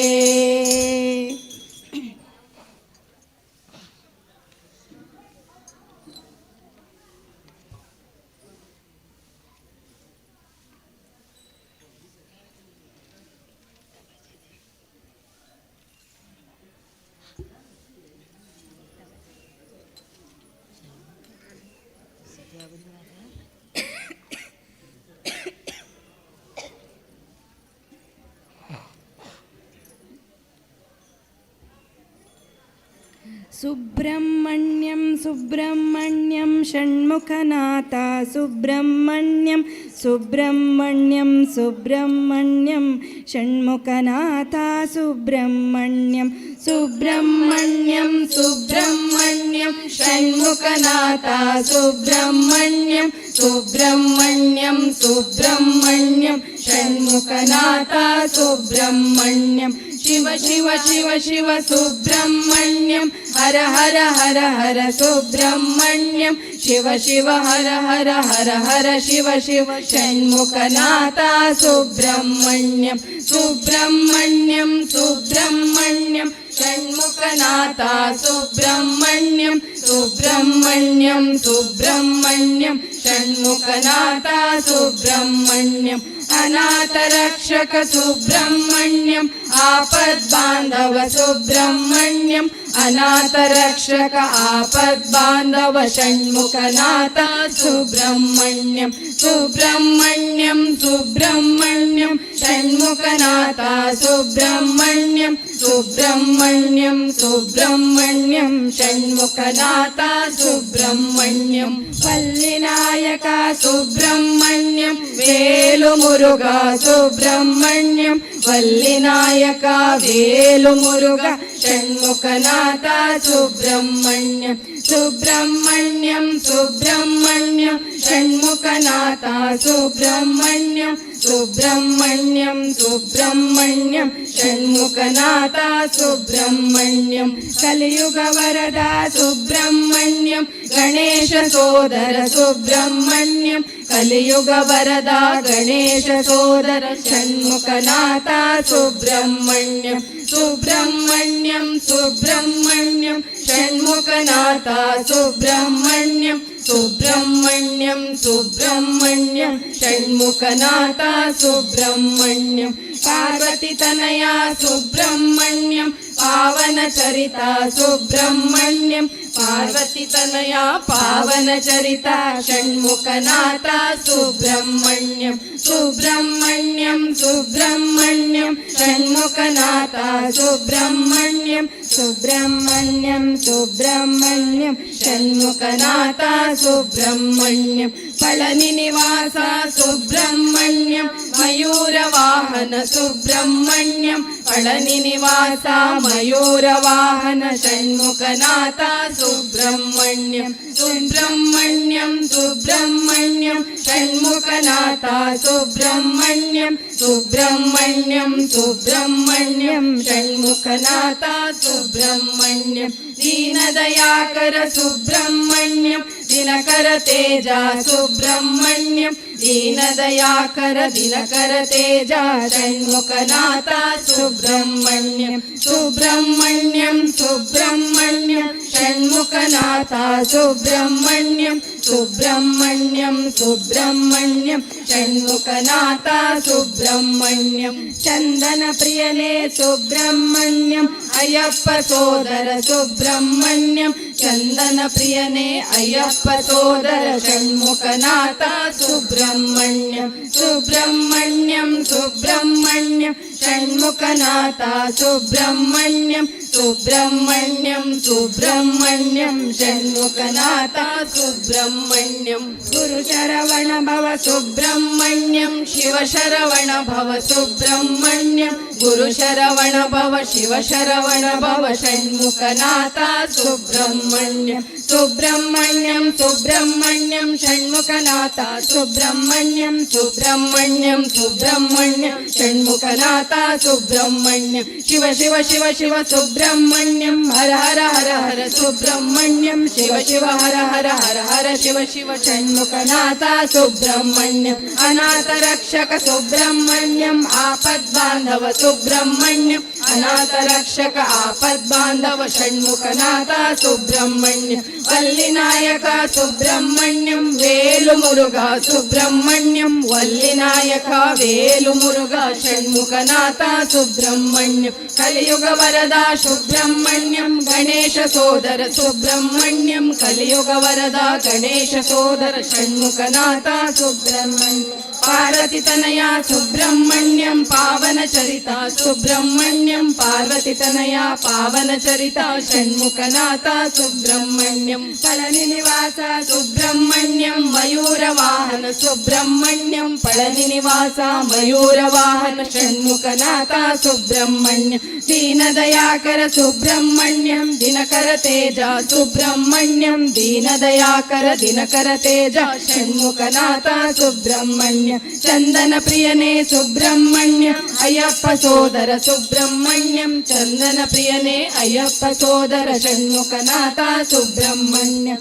ಸುಬ್ರಹ್ಮಣ್ಯಂ ಸುಬ್ರಹ್ಮಣ್ಯಂ ಷಣ್ಮುಖನಾಥ ಸುಬ್ರಹ್ಮಣ್ಯಂ ಸುಬ್ರಹ್ಮಣ್ಯಂ ಸುಬ್ರಹ್ಮಣ್ಯಂ ಷಣ್ಮುಖನಾಥ ಸುಬ್ರಹ್ಮಣ್ಯಂ ಸುಬ್ರಹ್ಮಣ್ಯಂ ಸುಬ್ರಹ್ಮಣ್ಯಂ ಷಣ್ಮುಖನಾಥ ಸುಬ್ರಹ್ಮಣ್ಯಂ ಸುಬ್ರಹ್ಮಣ್ಯಂ ಸುಬ್ರಹ್ಮಣ್ಯಂ ಷಣ್ಮುಖನಾಥ ಸುಬ್ರಹ್ಮಣ್ಯಂ. ಶಿವ ಶಿವ ಶಿವ ಶಿವ ಸುಬ್ರಹ್ಮಣ್ಯಂ ಹರ ಹರ ಹರ ಹರ ಸುಬ್ರಹ್ಮಣ್ಯಂ. ಶಿವ ಶಿವ ಹರ ಹರ ಹರ ಹರ ಶಿವ ಶಿವ ಷಣ್ಮುಖನಾಥ ಸುಬ್ರಹ್ಮಣ್ಯಂ ಸುಬ್ರಹ್ಮಣ್ಯಂ ಸುಬ್ರಹ್ಮಣ್ಯಂ ಷಣ್ಮುಖನಾಥ ಸುಬ್ರಹ್ಮಣ್ಯಂ ಸುಬ್ರಹ್ಮಣ್ಯಂ ಸುಬ್ರಹ್ಮಣ್ಯಂ ಷಣ್ಮುಖನಾಥ ಸುಬ್ರಹ್ಮಣ್ಯಂ. अनाथरक्षक सुब्रह्मण्यम् आपद्बान्धव सुब्रह्मण्यम् अनाथरक्षक आपद्बान्धव षण्मुखनाथ सुब्रह्मण्यं सुब्रह्मण्यं सुब्रह्मण्यं षण्मुखनाथ सुब्रह्मण्यं सुब्रह्मण्यं सुब्रह्मण्यं षण्मुखनाथ सुब्रह्मण्यं वल्लिनायक सुब्रह्मण्यं वेलुमुरुगा सुब्रह्मण्यं वल्लिनायक वेलुमुरुग षण्मुखनाथ सुब्रह्मण्यं सुब्रह्मण्यं सुब्रह्मण्यं षण्मुखनाथ सुब्रह्मण्यं सुब्रह्मण्यं सुब्रह्मण्यं षण्मुखनाथ सुब्रह्मण्यं कलियुगवरदा सुब्रह्मण्यं गणेश सोदर सुब्रह्मण्यं कलियुगवरदा गणेश सोदर षण्मुखनाथ सुब्रह्मण्यं सुब्रह्मण्यं सुब्रह्मण्यं षण्मुखनाथ सुब्रह्मण्यं सुब्रह्मण्यं सुब्रह्मण्यं षण्मुखनाथ सुब्रह्मण्यं पार्वतीतनया सुब्रह्मण्यं पावनचरिता सुब्रह्मण्यं पार्वतीतनया पावनचरिता षण्मुखनाथ सुब्रह्मण्यं सुब्रह्मण्यं सुब्रह्मण्यं षण्मुखनाथ सुब्रह्मण्यं सुब्रह्मण्यं सुब्रह्मण्यं षण्मुखनाथ सुब्रह्मण्यं पळनिनिवास सुब्रह्मण्यं मयूरवाहन सुब्रह्मण्यं पळनिनिवास मयूरवाहन षण्मुखनाथ सुब्रह्मण्यं सुब्रह्मण्यं सुब्रह्मण्यं षण्मुखनाथ सुब्रह्मण्यं सुब्रह्मण्यं सुब्रह्मण्यं षण्मुखनाथ सुब्रह्मण्यं दीनदयाकर सुब्रह्मण्यं दिनकर तेजा सुब्रह्मण्यं दीनदयाकर दिनकर तेजा षण्मुखनाथ सुब्रह्मण्यं सुब्रह्मण्यं सुब्रह्मण्यं षण्मुखनाथ सुब्रह्मण्यं सुब्रह्मण्यं सुब्रह्मण्यं षण्मुखनाथ सुब्रह्मण्यं चन्दनप्रियने सुब्रह्मण्यम् अय्यप्प सोदर सुब्रह्मण्यं चन्दनप्रियने अय्यप्प सोदर षण्मुखनाथ सुब्रह्मण्यं सुब्रह्मण्यं सुब्रह्मण्यं षण्मुखनाथ सुब्रह्मण्यं सुब्रह्मण्यं सुब्रह्मण्यं षण्मुखनाथ सुब्रह्मण्यं गुरुशरवण भव सुब्रह्मण्यं शिवशरवण भव सुब्रह्मण्यं गुरुशरवण भव शिवशरवण भव षण्मुखनाथ सुब्रह्मण्यं सुब्रह्मण्यं सुब्रह्मण्यं षण्मुखनाथ सुब्रह्मण्यं सुब्रह्मण्यं सुब्रह्मण्यं षण्मुखनाथ सुब्रह्मण्यं शिव शिव शिव शिव सुब्रह्मण्यं हर हर हर हर सुब्रह्मण्यं शिव शिव हर हर हर हर शिव शिव षण्मुखनाथ सुब्रह्मण्यम् अनाथरक्षक सुब्रह्मण्यम् आपद्बान्धव सुब्रह्मण्यम् अनाथरक्षक आपद्बान्धव षण्मुखनाथ सुब्रह्मण्यं वल्लिनायक सुब्रह्मण्यं वेलुमुरुगा सुब्रह्मण्यं वल्लिनायक वेलुमुरुगा षण्मुखनाथ सुब्रह्मण्यं कलियुगवरदा सुब्रह्मण्यं गणेश सोदर सुब्रह्मण्यं कलियुगवरदा गणेश सोदर षण्मुखनाथ सुब्रह्मण्यं पार्वतीतनया सुब्रह्मण्यं पावनचरिता सुब्रह्मण्यं पार्वतीतनया पावनचरिता षण्मुखनाथ सुब्रह्मण्यं पळनिनिवास सुब्रह्मण्यं मयूरवाहन सुब्रह्मण्यं पळनिनिवास मयूरवाहन षण्मुखनाथ सुब्रह्मण्यं दीनदयाकर सुब्रह्मण्यं दिनकर तेज सुब्रह्मण्यं दीनदयाकर दिनकर तेज षण्मुखनाथ सुब्रह्मण्य चन्दनप्रियने सुब्रह्मण्य अय्यप्प सोदर सुब्रह्मण्यं चन्दनप्रियने अय्यप्प सोदर षण्मुखनाथ सुब्रह्मण्य।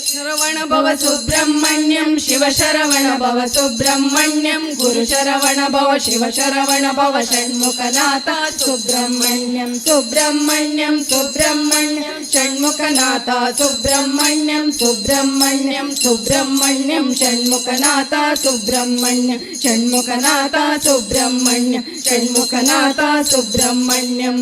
ಶರವಣ ಭವ ಸುಬ್ರಹ್ಮಣ್ಯಂ ಶಿವ ಶರವಣ ಭವ ಸುಬ್ರಹ್ಮಣ್ಯಂ ಗುರು ಶರವಣ ಭವ ಶಿವ ಶರವಣ ಭವ ಷಣ್ಮುಖನಾಥ ಸುಬ್ರಹ್ಮಣ್ಯಂ ಸುಬ್ರಹ್ಮಣ್ಯಂ ಸುಬ್ರಹ್ಮಣ್ಯಂ ಷಣ್ಮುಖನಾಥ ಸುಬ್ರಹ್ಮಣ್ಯಂ ಸುಬ್ರಹ್ಮಣ್ಯಂ ಸುಬ್ರಹ್ಮಣ್ಯಂ ಷಣ್ಮುಖನಾಥ ಸುಬ್ರಹ್ಮಣ್ಯಂ ಷಣ್ಮುಖನಾಥ ಸುಬ್ರಹ್ಮಣ್ಯಂ ಷಣ್ಮುಖನಾಥ ಸುಬ್ರಹ್ಮಣ್ಯಂ.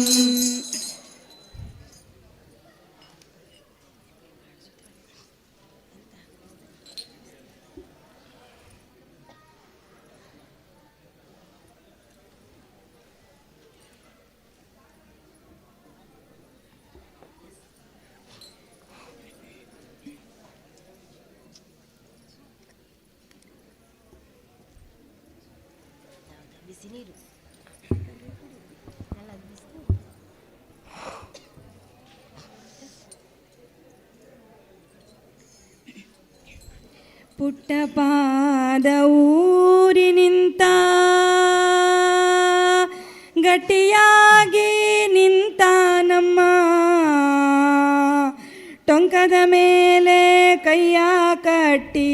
ಪುಟ್ಟ ಪಾದ ಊರಿ ನಿಂತ ಗಟ್ಟಿಯಾಗಿ ನಿಂತ ನಮ್ಮ ಟೊಂಕದ ಮೇಲೆ ಕೈಯ ಕಟ್ಟಿ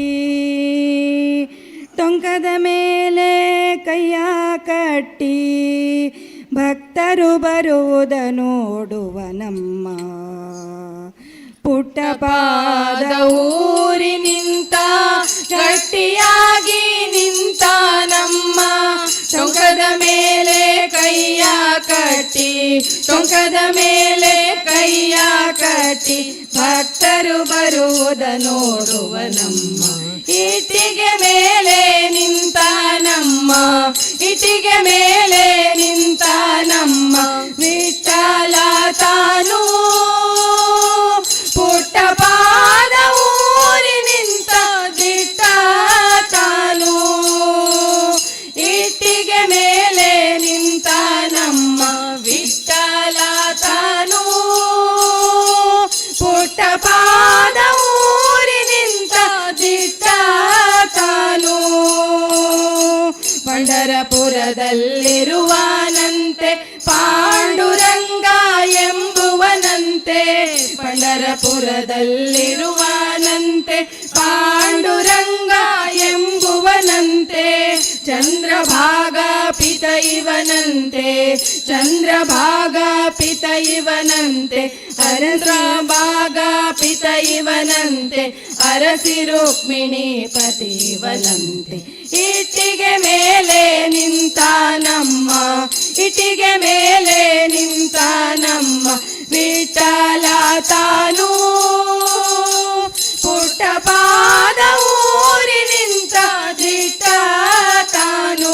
ಟೊಂಕದ ಮೇಲೆ ಕೈಯ ಕಟ್ಟಿ ಭಕ್ತರು ಬರುವುದ ನೋಡುವ ನಮ್ಮ ಪುಟ್ಟ ಪಾದ ಊರಿ ನಿಂತ ಗಟ್ಟಿಯಾಗಿ ನಿಂತ ನಮ್ಮ ಟೊಂಕದ ಮೇಲೆ ಕೈಯ ಕಟ್ಟಿ ಟೊಂಕದ ಮೇಲೆ ಕೈಯ ಕಟ್ಟಿ ಭಕ್ತರು ಬರುವುದ ನೋಡುವ ನಮ್ಮ ಇಟ್ಟಿಗೆ ಮೇಲೆ ನಿಂತ ನಮ್ಮ ಇಟ್ಟಿಗೆ ಮೇಲೆ ನಿಂತ ನಮ್ಮ ವಿಠಲ ತಾನು ಪುಟ್ಟ ಪಾದ ಊರಿ ನಿಂತ ದಿಟ್ಟ ತಾನು ಇಟ್ಟಿಗೆ ಮೇಲೆ ನಿಂತ ನಮ್ಮ ವಿಠಲ ತಾನು ಪುಟ್ಟ ಪಾದ ಊರಿ ನಿಂತ ದಿಟ್ಟ ತಾನು ಪಂಡರಪುರದಲ್ಲಿರುವನಂತೆ ಪಾಂಡುರಂಗ ಎಂಬುವನಂತೆ ಪಂಡರಪುರದಲ್ಲಿರುವನಂತೆ ಪಾಂಡುರಂಗ ಎಂಬುವನಂತೆ ಚಂದ್ರಭಾಗ ಪಿತ ಇವನಂತೆ ಚಂದ್ರಭಾಗ ಪಿತ ಇವನಂತೆ ಅರಸ ಭಾಗ ಪಿತ ಇವನಂತೆ ಅರಸಿ ರುಕ್ಮಿಣಿ ಪತಿ ಇವನಂತೆ ಇಟ್ಟಿಗೆ ಮೇಲೆ ನಿಂತ ನಮ್ಮ ಇಟ್ಟಿಗೆ ಮೇಲೆ ನಿಂತ ನಮ್ಮ ವಿಠಲ ತಾನು ಪುಟ್ಟ ಪಾದ ಊರಿ ನಿಂತ ದಿಟ್ಟ ತಾನು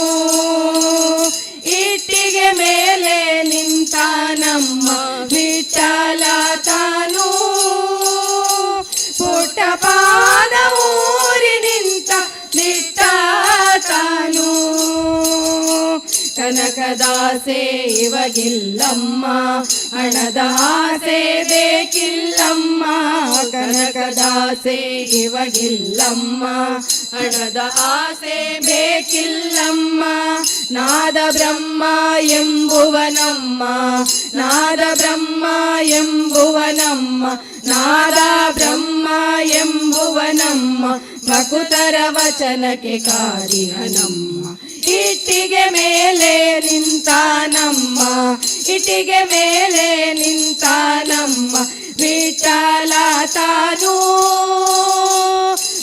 ಇಟ್ಟಿಗೆ ಮೇಲೆ ನಿಂತ ನಮ್ಮ ವಿಠಲ ತಾನು ಪುಟ್ಟ ಪಾದ ಊರಿ ನಿಂತ ದಿಟ್ಟ ತಾನು ಕನಕದಾಸೆ ಇವಗಿಲ್ಲಮ್ಮ ಹಣದ ಆಸೆ ಬೇಕಿಲ್ಲಮ್ಮ ಕನಕದಾಸೆ ಇವಗಿಲ್ಲಮ್ಮ ಹಣದ ಆಸೆ ಬೇಕಿಲ್ಲಮ್ಮ ನಾದ ಬ್ರಹ್ಮ ಎಂಬುವನಮ್ಮ ನಾದ ಬ್ರಹ್ಮ ಎಂಬುವನಮ್ಮ ನಾದ ಬ್ರಹ್ಮ ಎಂಬುವನಮ್ಮ ಭಕುತರ ವಚನಕ್ಕೆ ಕಾರಿಹನಮ್ಮ ಇಟ್ಟಿಗೆ ಮೇಲೆ ನಿಂತ ನಮ್ಮ ಇಟ್ಟಿಗೆ ಮೇಲೆ ನಿಂತ ನಮ್ಮ ವಿಠಲ ತಾನು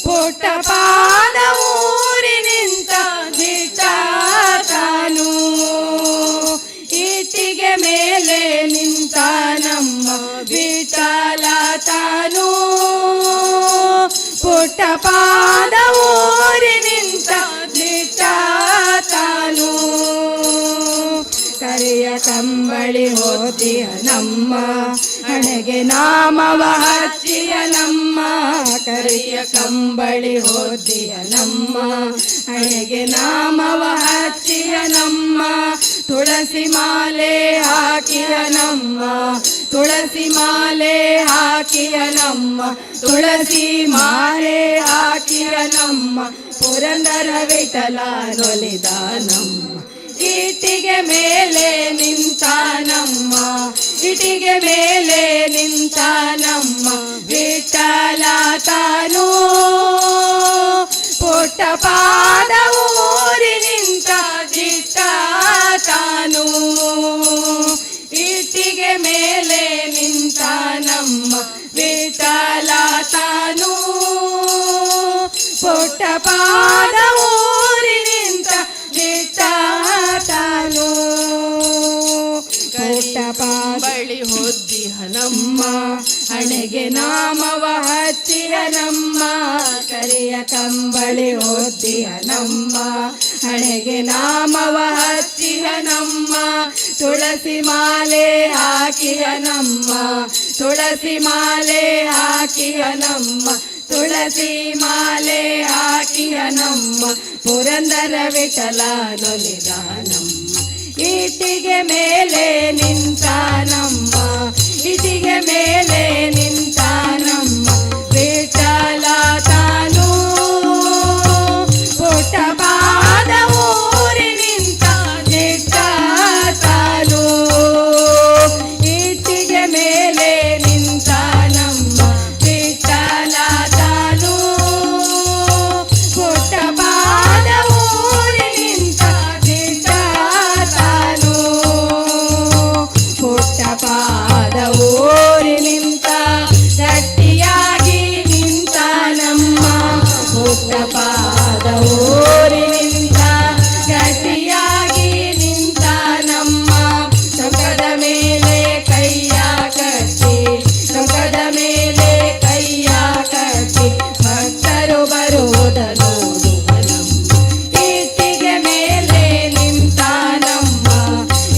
ಪುಟ್ಟ ಪಾದ ಊರಿ ನಿಂತ ದಿಟ್ಟ ತಾನು ಇಟ್ಟಿಗೆ ಮೇಲೆ ನಿಂತ ನಮ್ಮ ವಿಠಲ ತಾನು ಪುಟ್ಟ ಪಾದ ಊರಿ ನಿಂತ ದಿಟ್ಟ ತಾನು ಕರಿಯ ಕಂಬಳಿ ಹೋತಿಯ ನಮ್ಮ ಹಣೆಗೆ ನಾಮವ ಹಚ್ಚಿಯ ನಮ್ಮ ಕರಿಯ ಕಂಬಳಿ ಹೋತಿಯ ನಮ್ಮ ಹಣೆಗೆ ನಾಮವ ಹಚ್ಚಿಯ ನಮ್ಮ ತುಳಸಿ ಮಾಲೆ ಹಾಕಿಯ ನಮ್ಮ ತುಳಸಿ ಮಾಲೆ ಹಾಕಿಯ ನಮ್ಮ ತುಳಸಿ ಮಾಲೆ ಹಾಕಿಯ ನಮ್ಮ ಪುರಂದರ ವಿಠಲ ನೊಲಿದ ನಮ್ಮ ಇಟ್ಟಿಗೆ ಮೇಲೆ ನಿಂತ ನಮ್ಮ ಇಟ್ಟಿಗೆ ಮೇಲೆ ನಿಂತ ನಮ್ಮ ವಿಠಲ ತಾನು. ಪುಟ್ಟ ಪಾದ ಊರಿ ನಿಂತ ದಿಟ್ಟ ತಾನು. ಇಟ್ಟಿಗೆ ಮೇಲೆ ನಿಂತ ನಮ್ಮ ವಿಠಲ ತಾನು. ಪುಟ್ಟ ಪಾದ ಊರಿ ನಿಂತ ದಿಟ್ಟ ತಾನು. ಪುಟ್ಟ ಪಾದ ಬಳಿ ಹೊದ್ದಿಹನಮ್ಮ, ಹಣೆಗೆ ನಾಮವ ಹಚ್ಚಿಹನಮ್ಮ. ಕರಿಯ ಕಂಬಳಿ ಹೊದ್ದಿಹನಮ್ಮ, ಹಣೆಗೆ ನಾಮವ ಹಚ್ಚಿಹನಮ್ಮ. ತುಳಸಿ ಮಾಲೆ ಹಾಕಿಹನಮ್ಮ, ತುಳಸಿ ಮಾಲೆ ಹಾಕಿಹನಮ್ಮ, ತುಳಸಿ ಮಾಲೆ ಹಾಕಿಹನಮ್ಮ. ಪುರಂದರ ವಿಠಲ ನೊಲಿದಾನಮ್ಮ. ಇಟ್ಟಿಗೆ ಮೇಲೆ ನಿಂತ ನಮ್ಮ, ಇಟ್ಟಿಗೆ ಮೇಲೆ ನಿಂತ ನಮ್ಮ ವಿಠಲ ತಾನು. ಪುಟ್ಟ ಪಾದ ಊರಿ ನಿಂತ ದಿಟ್ಟ ತಾನು. ಇಟ್ಟಿಗೆ ಮೇಲೆ ನಿಂತ ನಮ್ಮ ವಿಠಲ ತಾನು. ಪುಟ್ಟ ಪಾದ ಊರಿ ನಿಂತ ದಿಟ್ಟ ತಾನು. ಪುಟ್ಟ ಪಾದ ಊರಿ ನಿಂತ ಗಟ್ಟಿಯಾಗಿ ನಿಂತ ನಮ್ಮ. ಪುಟ್ಟ ಪಾದ ಊರಿ ನಿಂತ ಗಟ್ಟಿಯಾಗಿ ನಿಂತ ನಮ್ಮ. ಸೊಗದ ಮೇಲೆ ಕೈಯ ಕಟ್ಟಿ, ಸೊಗದ ಮೇಲೆ ಕೈಯ ಕಟ್ಟಿ ಭಕ್ತರು ಬರುವುದ ನೋಡುವ ನಮ್ಮ. ಇಟ್ಟಿಗೆ ಮೇಲೆ ನಿಂತ ನಮ್ಮ,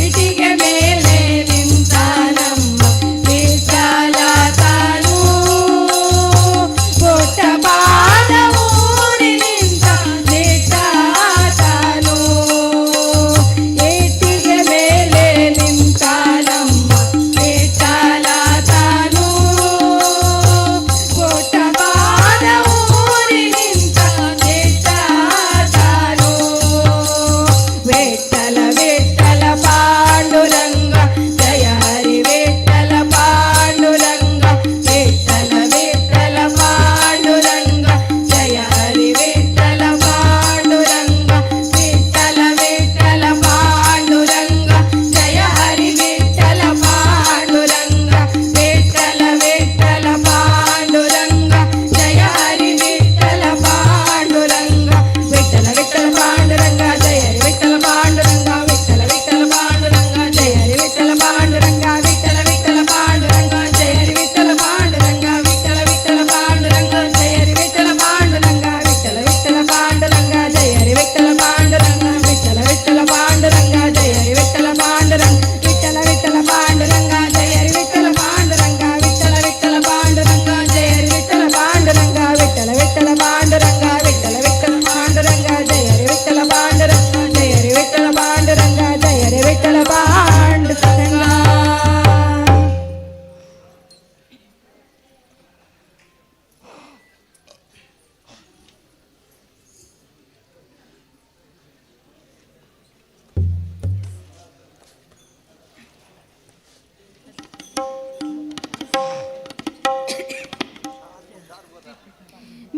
ಇಟ್ಟಿಗೆ ಮೇಲೆ ನಿಂತ ನಮ್ಮ ವಿಠಲ ತಾನು. ಪುಟ್ಟ ಪಾದ ಊರಿ ನಿಂತ ನಿಟ್ಟ ತಾನು. ಇಟ್ಟಿಗೆ ಮೇಲೆ ನಿಂತ ನಮ್ಮ ವಿಠಲ ತಾನು. ಪುಟ್ಟ ಪಾದ ಊರಿ ನಿಂತ ನಿಟ್ಟ ತಾನು. ವಿಠಲ ವಿಠಲ ಪಾಂಡುರಂಗ ಜಯ ಹರಿ ವಿಠಲ ಪಾಂಡುರಂಗ. ವಿಠಲ ವಿಠಲ ಪಾಂಡುರಂಗ ಜಯ ಹರಿ ವಿಠಲ ಪಾಂಡುರಂಗ. ವಿಠಲ ವಿಠಲ ಪಾಂಡುರಂಗ ಜಯ ಹರಿ ವಿಠಲ ಪಾಂಡುರಂಗ. ವಿಠಲ ವಿಠಲ ಪಾಂಡುರಂಗ ಜಯ ಹರಿ ವಿಠಲ ಪಾಂಡುರಂಗ. ವಿಠಲ ವಿಠಲ ಪಾಂಡುರಂಗ ಜಯ ಹರಿ ವಿಠಲ ಪಾಂಡುರಂಗ. ವಿಠಲ ವಿಠಲ ಪಾಂಡುರಂಗ ಜಯ ಹರಿ ವಿಠಲ ಪಾಂಡುರಂಗ. ವಿಠಲ ವಿಠಲ ಪಾಂಡುರಂಗ ಜಯ ಹರಿ ವಿಠಲ ಪಾಂಡುರಂಗ. ವಿಠಲ ವಿಠಲ ಪಾಂಡುರಂಗ ಜಯ ಹರಿ ವಿಠಲ ಪಾಂಡುರಂಗ. ವಿಠಲ ವಿಠಲ ಪಾಂಡುರಂಗ ಜಯ ಹರಿ ವಿಠಲ ಪಾಂಡುರಂಗ. ವಿಠಲ ವಿಠಲ ಪಾಂಡುರಂಗ ಜಯ ಹರಿ ವಿಠಲ ಪಾಂಡುರಂಗ. ವಿಠಲ ವಿಠಲ ಪಾಂಡುರಂಗ ಜಯ ಹರಿ ವಿಠಲ ಪಾಂಡುರಂಗ. ವಿಠಲ ವಿಠಲ ಪಾಂಡುರಂಗ ಜಯ ಹರಿ ವಿಠಲ ಪಾಂಡುರಂಗ. ವಿಠಲ ವಿಠಲ ಪಾಂಡುರಂಗ, ವಿಠಲ ವಿಠಲ ಪಾಂಡುರಂಗ ಜಯ ಹರಿ ವಿಠಲ ಪಾಂಡುರಂಗ. ಜಯ ಹರಿ ವಿಠಲ ಪಾಂಡುರಂಗ ಜಯ ಹರಿ ವಿಠಲ ಪಾಂಡುರಂಗ.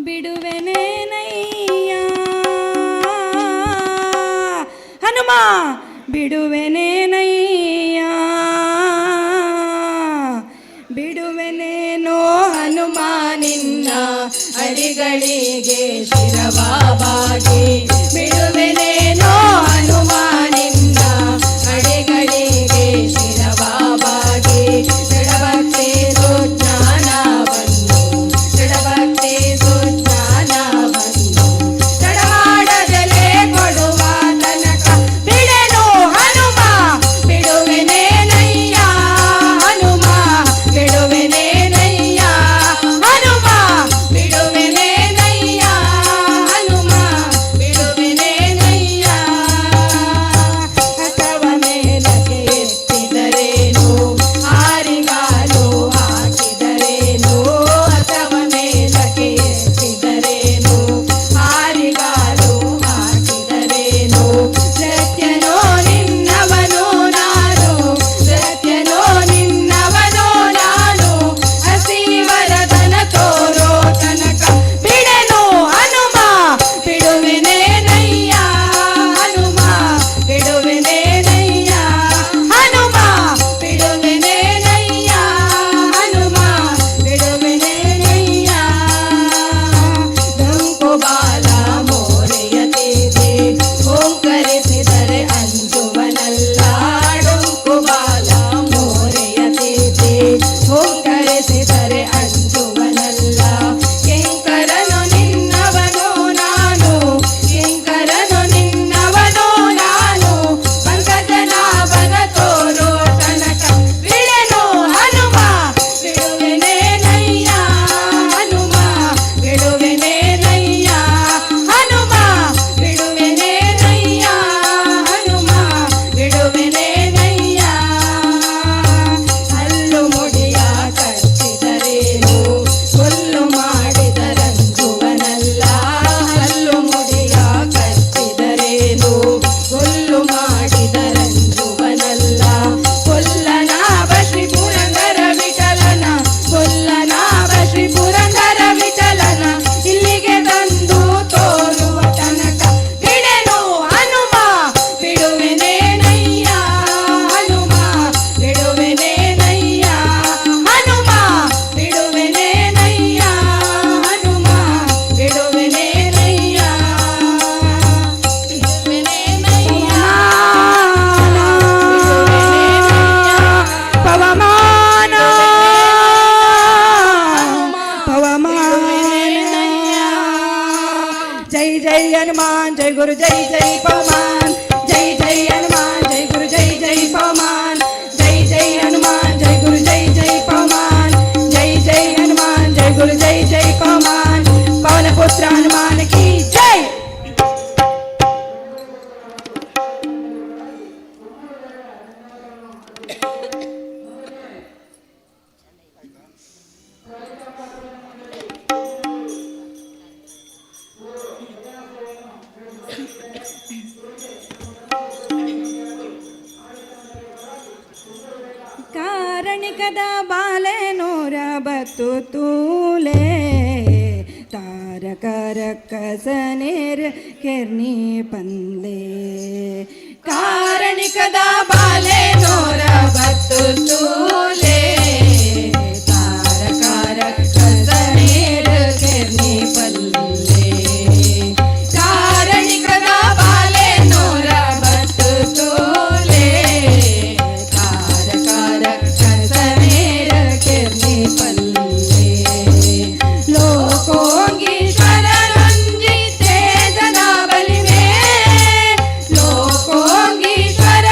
ಬಿಡುವೆನೇನಯ್ಯ ಹನುಮ, ಬಿಡುವೆನೇನಯ್ಯ, ಬಿಡುವೆನೇನೋ ಹನುಮ ನಿನ್ನ ಅಡಿಗಳಿಗೆ ಶಿರವಾಬಾಗಿ. ಬಿಡುವೆನೇನೋ ಹನುಮ ನಿನ್ನ ಅಡಿಗಳಿಗೆ ಶಿರವಾಬಾಗಿ. ದೃಢಭಕ್ತಿ ಸುಜ್ಞಾನವನ್ನು, ದೃಢಭಕ್ತಿ ಸುಜ್ಞಾನವನ್ನು ತಡವಾಡದಲೇ ಕೊಡುವ ತನಕ ಬಿಡೆನೋ ಗುರು ಜೈ ಜೈ ಪವಮಾನ್, ಜೈ ಜೈ ಹನುಮಾನ್, ಜೈ ಗುರು ಜೈ ಜೈ ಪವಮಾನ್, ಜೈ ಜೈ ಹನುಮಾನ್, ಜೈ ಗುರು ಜೈ ಜೈ ಪವಮಾನ್, ಜೈ ಜೈ ಹನುಮಾನ್, ಜೈ ಗುರು ಜೈ ಜೈ ಪವಮಾನ್, ಪವನ ಪುತ್ರ ಹನುಮಾನ್ ಕಿ ಜೈ. ಕಾರಣಿಕದ ಬಾಲೆನೂರ ಬತ್ತು ತೂಲೆ, ತಾರಕರ ಕಸನೇರ್ ಕೆರ್ನಿ ಪಂದೆ. ಕಾರಣಿಕದ ಬಾಲೆನೂರ ಬತ್ತು ತೂಲೆ, ತಾರಕರ ಕಸನೇರ್ ಕೆರ್ನಿ ಪಲ್ಲೆ. ಕಾರಣಿಕದ ಬಾಲೆನೂರ ಬತ್ತು ತೂಲೆ, ತಾರಕರ ಕಸನೇರ ಕೆರ್ನಿ ಪಲ್ಲೆ. ಲೋಕೋಂಗೀಶ್ವರನೊಂಜಿ ತೇಜದ ಬಲಿಮೆ, ಲೋಕೋಂಗೀಶ್ವರನೊಂಜಿ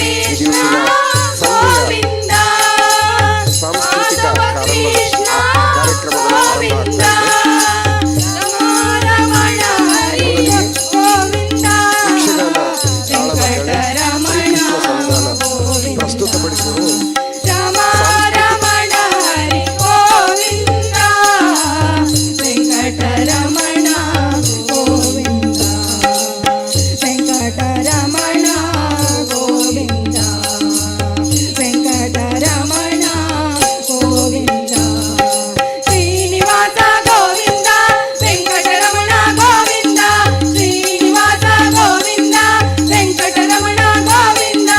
ಕೃಷ್ಣ ಸಂಜೆಯ ಗೋವಿಂದ ಸಾಂಸ್ಕೃತಿಕ ಮಾಧವ ಕಾರ್ಯಕ್ರಮಗಳು ಕೃಷ್ಣ ಕಾರ್ಯಕ್ರಮಗಳು ಆರಂಭ ಗೋವಿಂದ ಆಗ್ತಾ ಇದೆ. ರಮಾರಮಣ ಹರಿ ಗೋವಿಂದ ಯಕ್ಷಗಾನ ತಾಳಮದ್ದಳೆ ಶ್ರೀಕೃಷ್ಣ ಸಂಧಾನ ಪ್ರಸ್ತುತಪಡಿಸುವರು ರಮಾರಮಣ ಹರಿ ಗೋವಿಂದ ವೆಂಕಟರಮಣ ಗೋವಿಂದ ವೆಂಕಟರಮಣ ಗೋವಿಂದ ವೆಂಕಟರಮಣ ಗೋವಿಂದ ಶ್ರೀನಿವಾಸ ಗೋವಿಂದ ವೆಂಕಟರಮಣ ಗೋವಿಂದ ಶ್ರೀನಿವಾಸ ಗೋವಿಂದ ವೆಂಕಟರಮಣ ಗೋವಿಂದ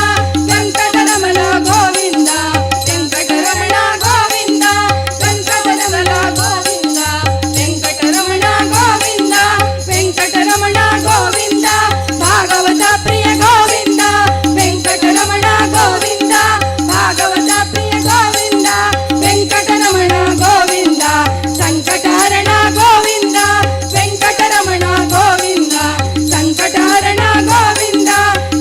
ವೆಂಕಟರಮಣ ಗೋವಿಂದ ವೆಂಕಟರಮಣ ಗೋವಿಂದ ವೆಂಕಟರಮಣ ಗೋವಿಂದ ವೆಂಕಟರಮಣ ಗೋವಿಂದ ವೆಂಕಟರಮಣ ಗೋವಿಂದ ಭಾಗವತ ಪ್ರಿಯ ಗೋವಿಂದ ವೆಂಕಟರಮಣ ಗೋವಿಂದ ಭಾಗವತ ಪ್ರಿಯ ಗೋವಿಂದ ವೆಂಕಟರಮಣ ಗೋವಿಂದ ಸಂಕಟಹರಣ ಗೋವಿಂದ ವೆಂಕಟರಮಣ ಗೋವಿಂದ ಸಂಕಟಹರಣ ಗೋವಿಂದ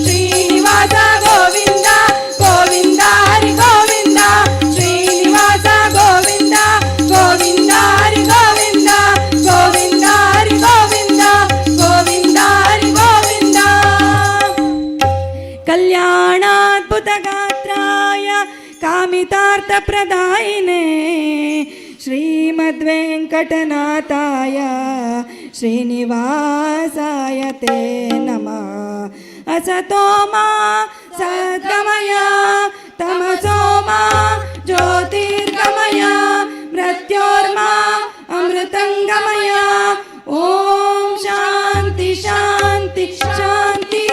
ಶ್ರೀನಿವಾಸ ಗೋವಿಂದ ಗೋವಿಂದ ಹರಿ ಗೋವಿಂದ ಶ್ರೀನಿವಾಸ ಗೋವಿಂದ ಗೋವಿಂದ ಹರಿ ಗೋವಿಂದ ಗೋವಿಂದ ಹರಿ ಗೋವಿಂದ ಗೋವಿಂದ ಹರಿ ಗೋವಿಂದ ಕಲ್ಯಾಣಾದ್ಭುತಗಾತ್ರಾಯ ಕಾಮಿತಾರ್ಥಪ್ರದಾಯಿನೇ ಶ್ರೀಮದ್ವೆಂಕಟನಾಥಾಯ ಶ್ರೀನಿವಾಸಾಯ ತೇ ನಮಃ. असतो मा सद्गमय तमसो मा ज्योतिर्गमय मृत्योर्मा अमृतङ्गमय. ॐ शान्ति शान्ति शान्ति.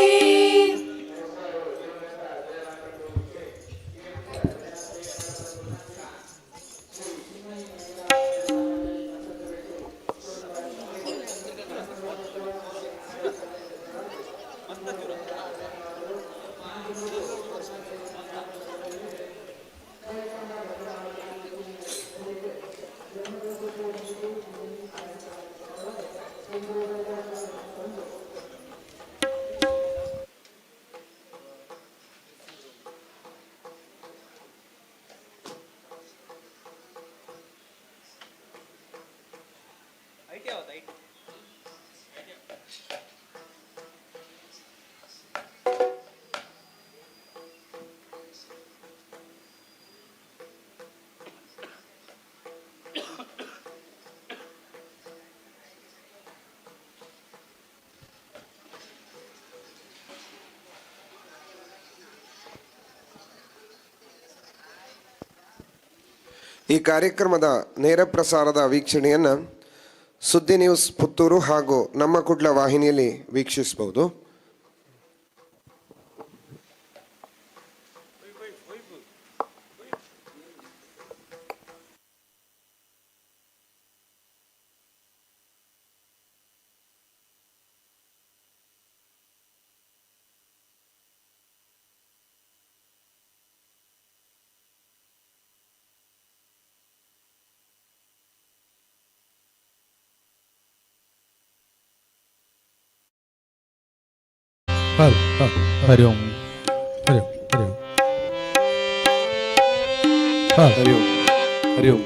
ಈ ಕಾರ್ಯಕ್ರಮದ ನೇರ ಪ್ರಸಾರದ ವೀಕ್ಷಣೆಯನ್ನು ಸುದ್ದಿ ನ್ಯೂಸ್ ಪುತ್ತೂರು ಹಾಗೂ ನಮ್ಮ ಕುಡ್ಲ ವಾಹಿನಿಯಲ್ಲಿ ವೀಕ್ಷಿಸಬಹುದು. ಹರಿ ಓಂ ಹರಿ ಓಂ ಹರಿ ಓಂ ಹರಿ ಓಂ ಹರಿ ಓಂ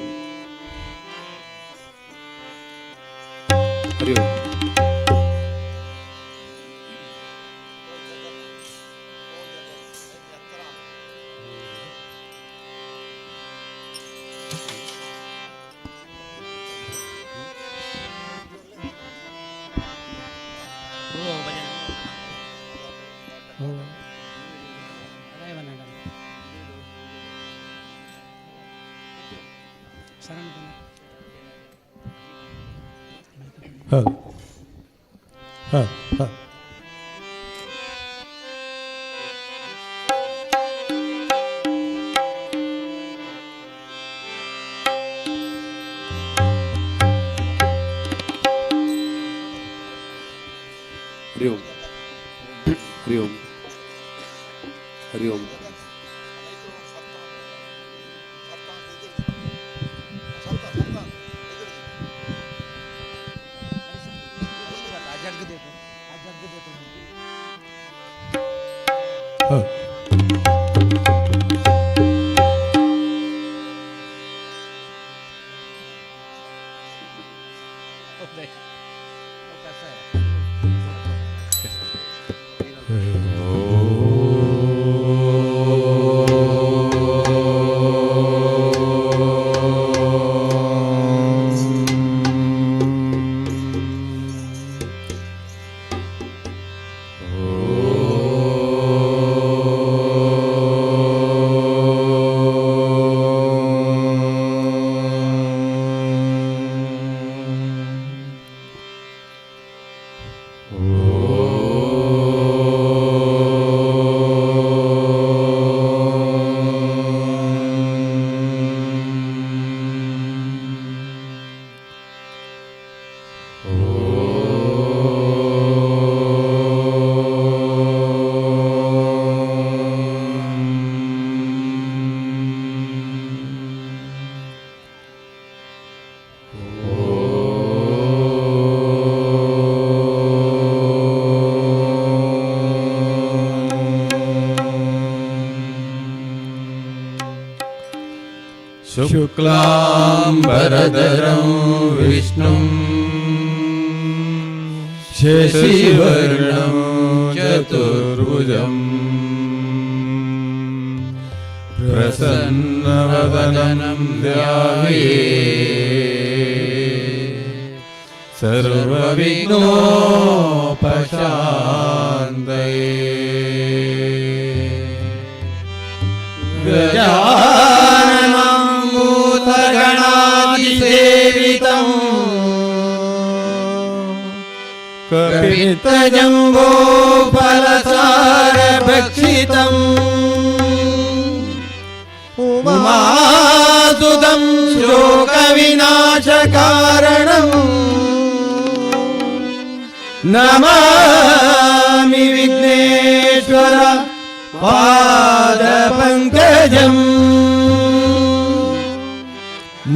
ಹರಿ ಓಂ. ಹೌದು ಹಾಂ ಹಾಂ. ಹರಿ ಓಂ ಹರಿ ಓಂ ಹರಿ ಓಂ. ಹೌದು. शुक्लाम्बरधरं विष्णुं शशिवर्णं चतुर्भुजं प्रसन्नवदनं ध्याये सर्वविघ्नोपशान्तये। गजाननं भूतगणादिसेवितं कपित्थजम्बूफलसारभक्षितम् उमासुतं शोकविनाशकारणम् नमामि विघ्नेश्वर पादपङ्कजम्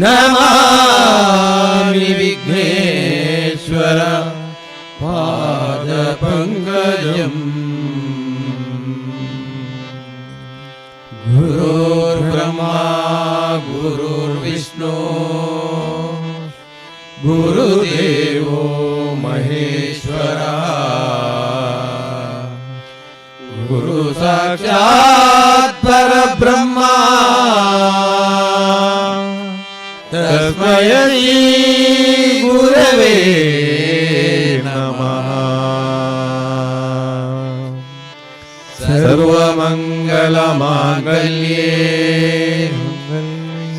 नमामि विघ्नेश्वर पादपङ्कजम्। गुरुर्ब्रह्मा गुरुर्विष्णु गुरुदेवो महेश्वरा गुरु साक्षात् परब्रह्मा तस्मै श्री गुरवे नमः। सर्वमङ्गलमाङ्गल्ये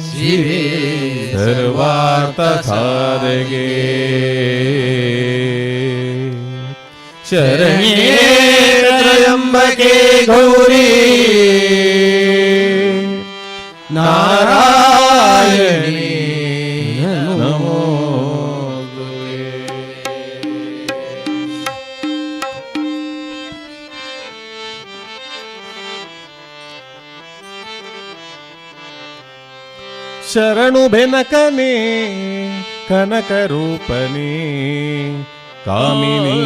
शिवे सर्वार्थसाधके शरण्ये त्र्यम्बके गौरी नारायणी नमोस्तुते। शरणु बेनकने कनक रूपने कामिनी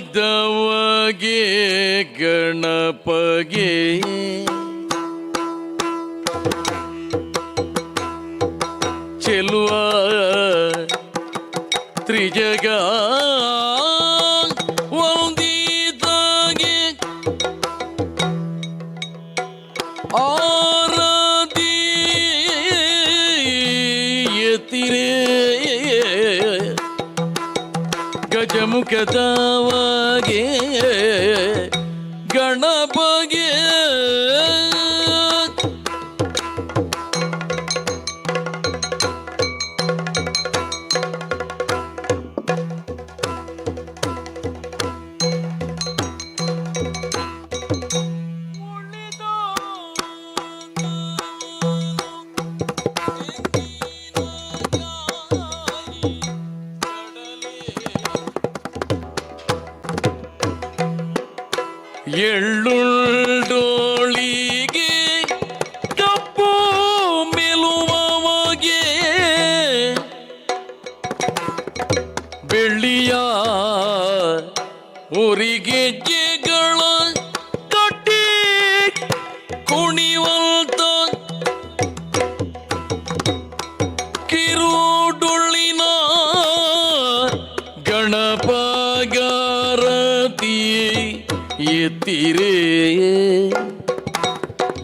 ಗಜಮುಖದವಗೆ ಗಣಪಗೆ ಚೆಲುವ ತ್ರಿಜಗ ವಂದಿತಾಗೆ ಆರಾಧಿ ಯತಿರೇ ಗಜಮುಖದವಗೆ ಗಣಪಗೆ ಎಳ್ಳುಳ್ಳೋಳಿಗೆ ಕಪ್ಪು ಮೆಲುವಗೆ ಬೆಳ್ಳಿಯ ಊರಿಗೆಜ್ಜೆಗಳ ಕಟ್ಟಿ ಕುಣಿವಲ್ತ ಕಿರುಡೊಳ್ಳಿನ ಗಣಪಗಾರತಿ ಎತ್ತಿರೇ.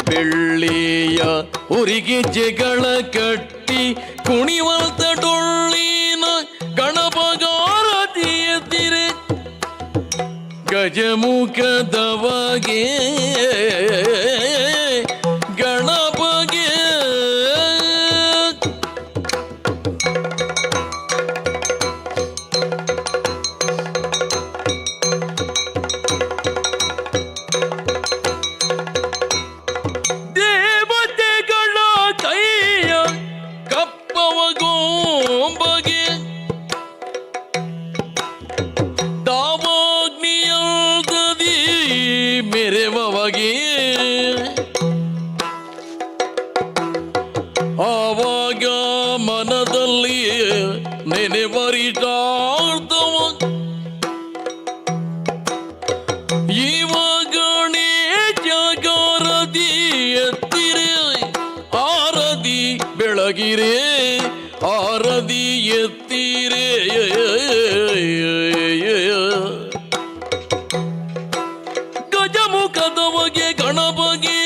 ಬೆಳ್ಳಿಯ ಉರಿಗೆಜ್ಜೆಗಳ ಕಟ್ಟಿ ಕುಣಿವಲ್ತ ಡೊಳ್ಳಿನ ಗಣಪಗಾರತಿ ಎತ್ತಿರೆ. ಗಜಮುಖದವಗೆ ಗಣಪಗೆ. ದೇವತೆಗಳ ಕೈಯ ಕಪ್ಪವ ಗೋಂಬಗೆ ದಾವಾಗ್ನಿಯಲ್ದದಿ ಮೆರೆವಗೆ. ಆವಾಗ ಮನದಲ್ಲಿ ನೆನೆವರಿಟಾರ್ದವ ಇವ ಗಣೇಶಗಾರತಿ ಎತ್ತಿರೆ, ಆರತಿ ಬೆಳಗಿರೆ, ಆರತಿ ಎತ್ತಿರೆ. ಗಜಮುಖದವಗೆ ಗಣಪಗೆ.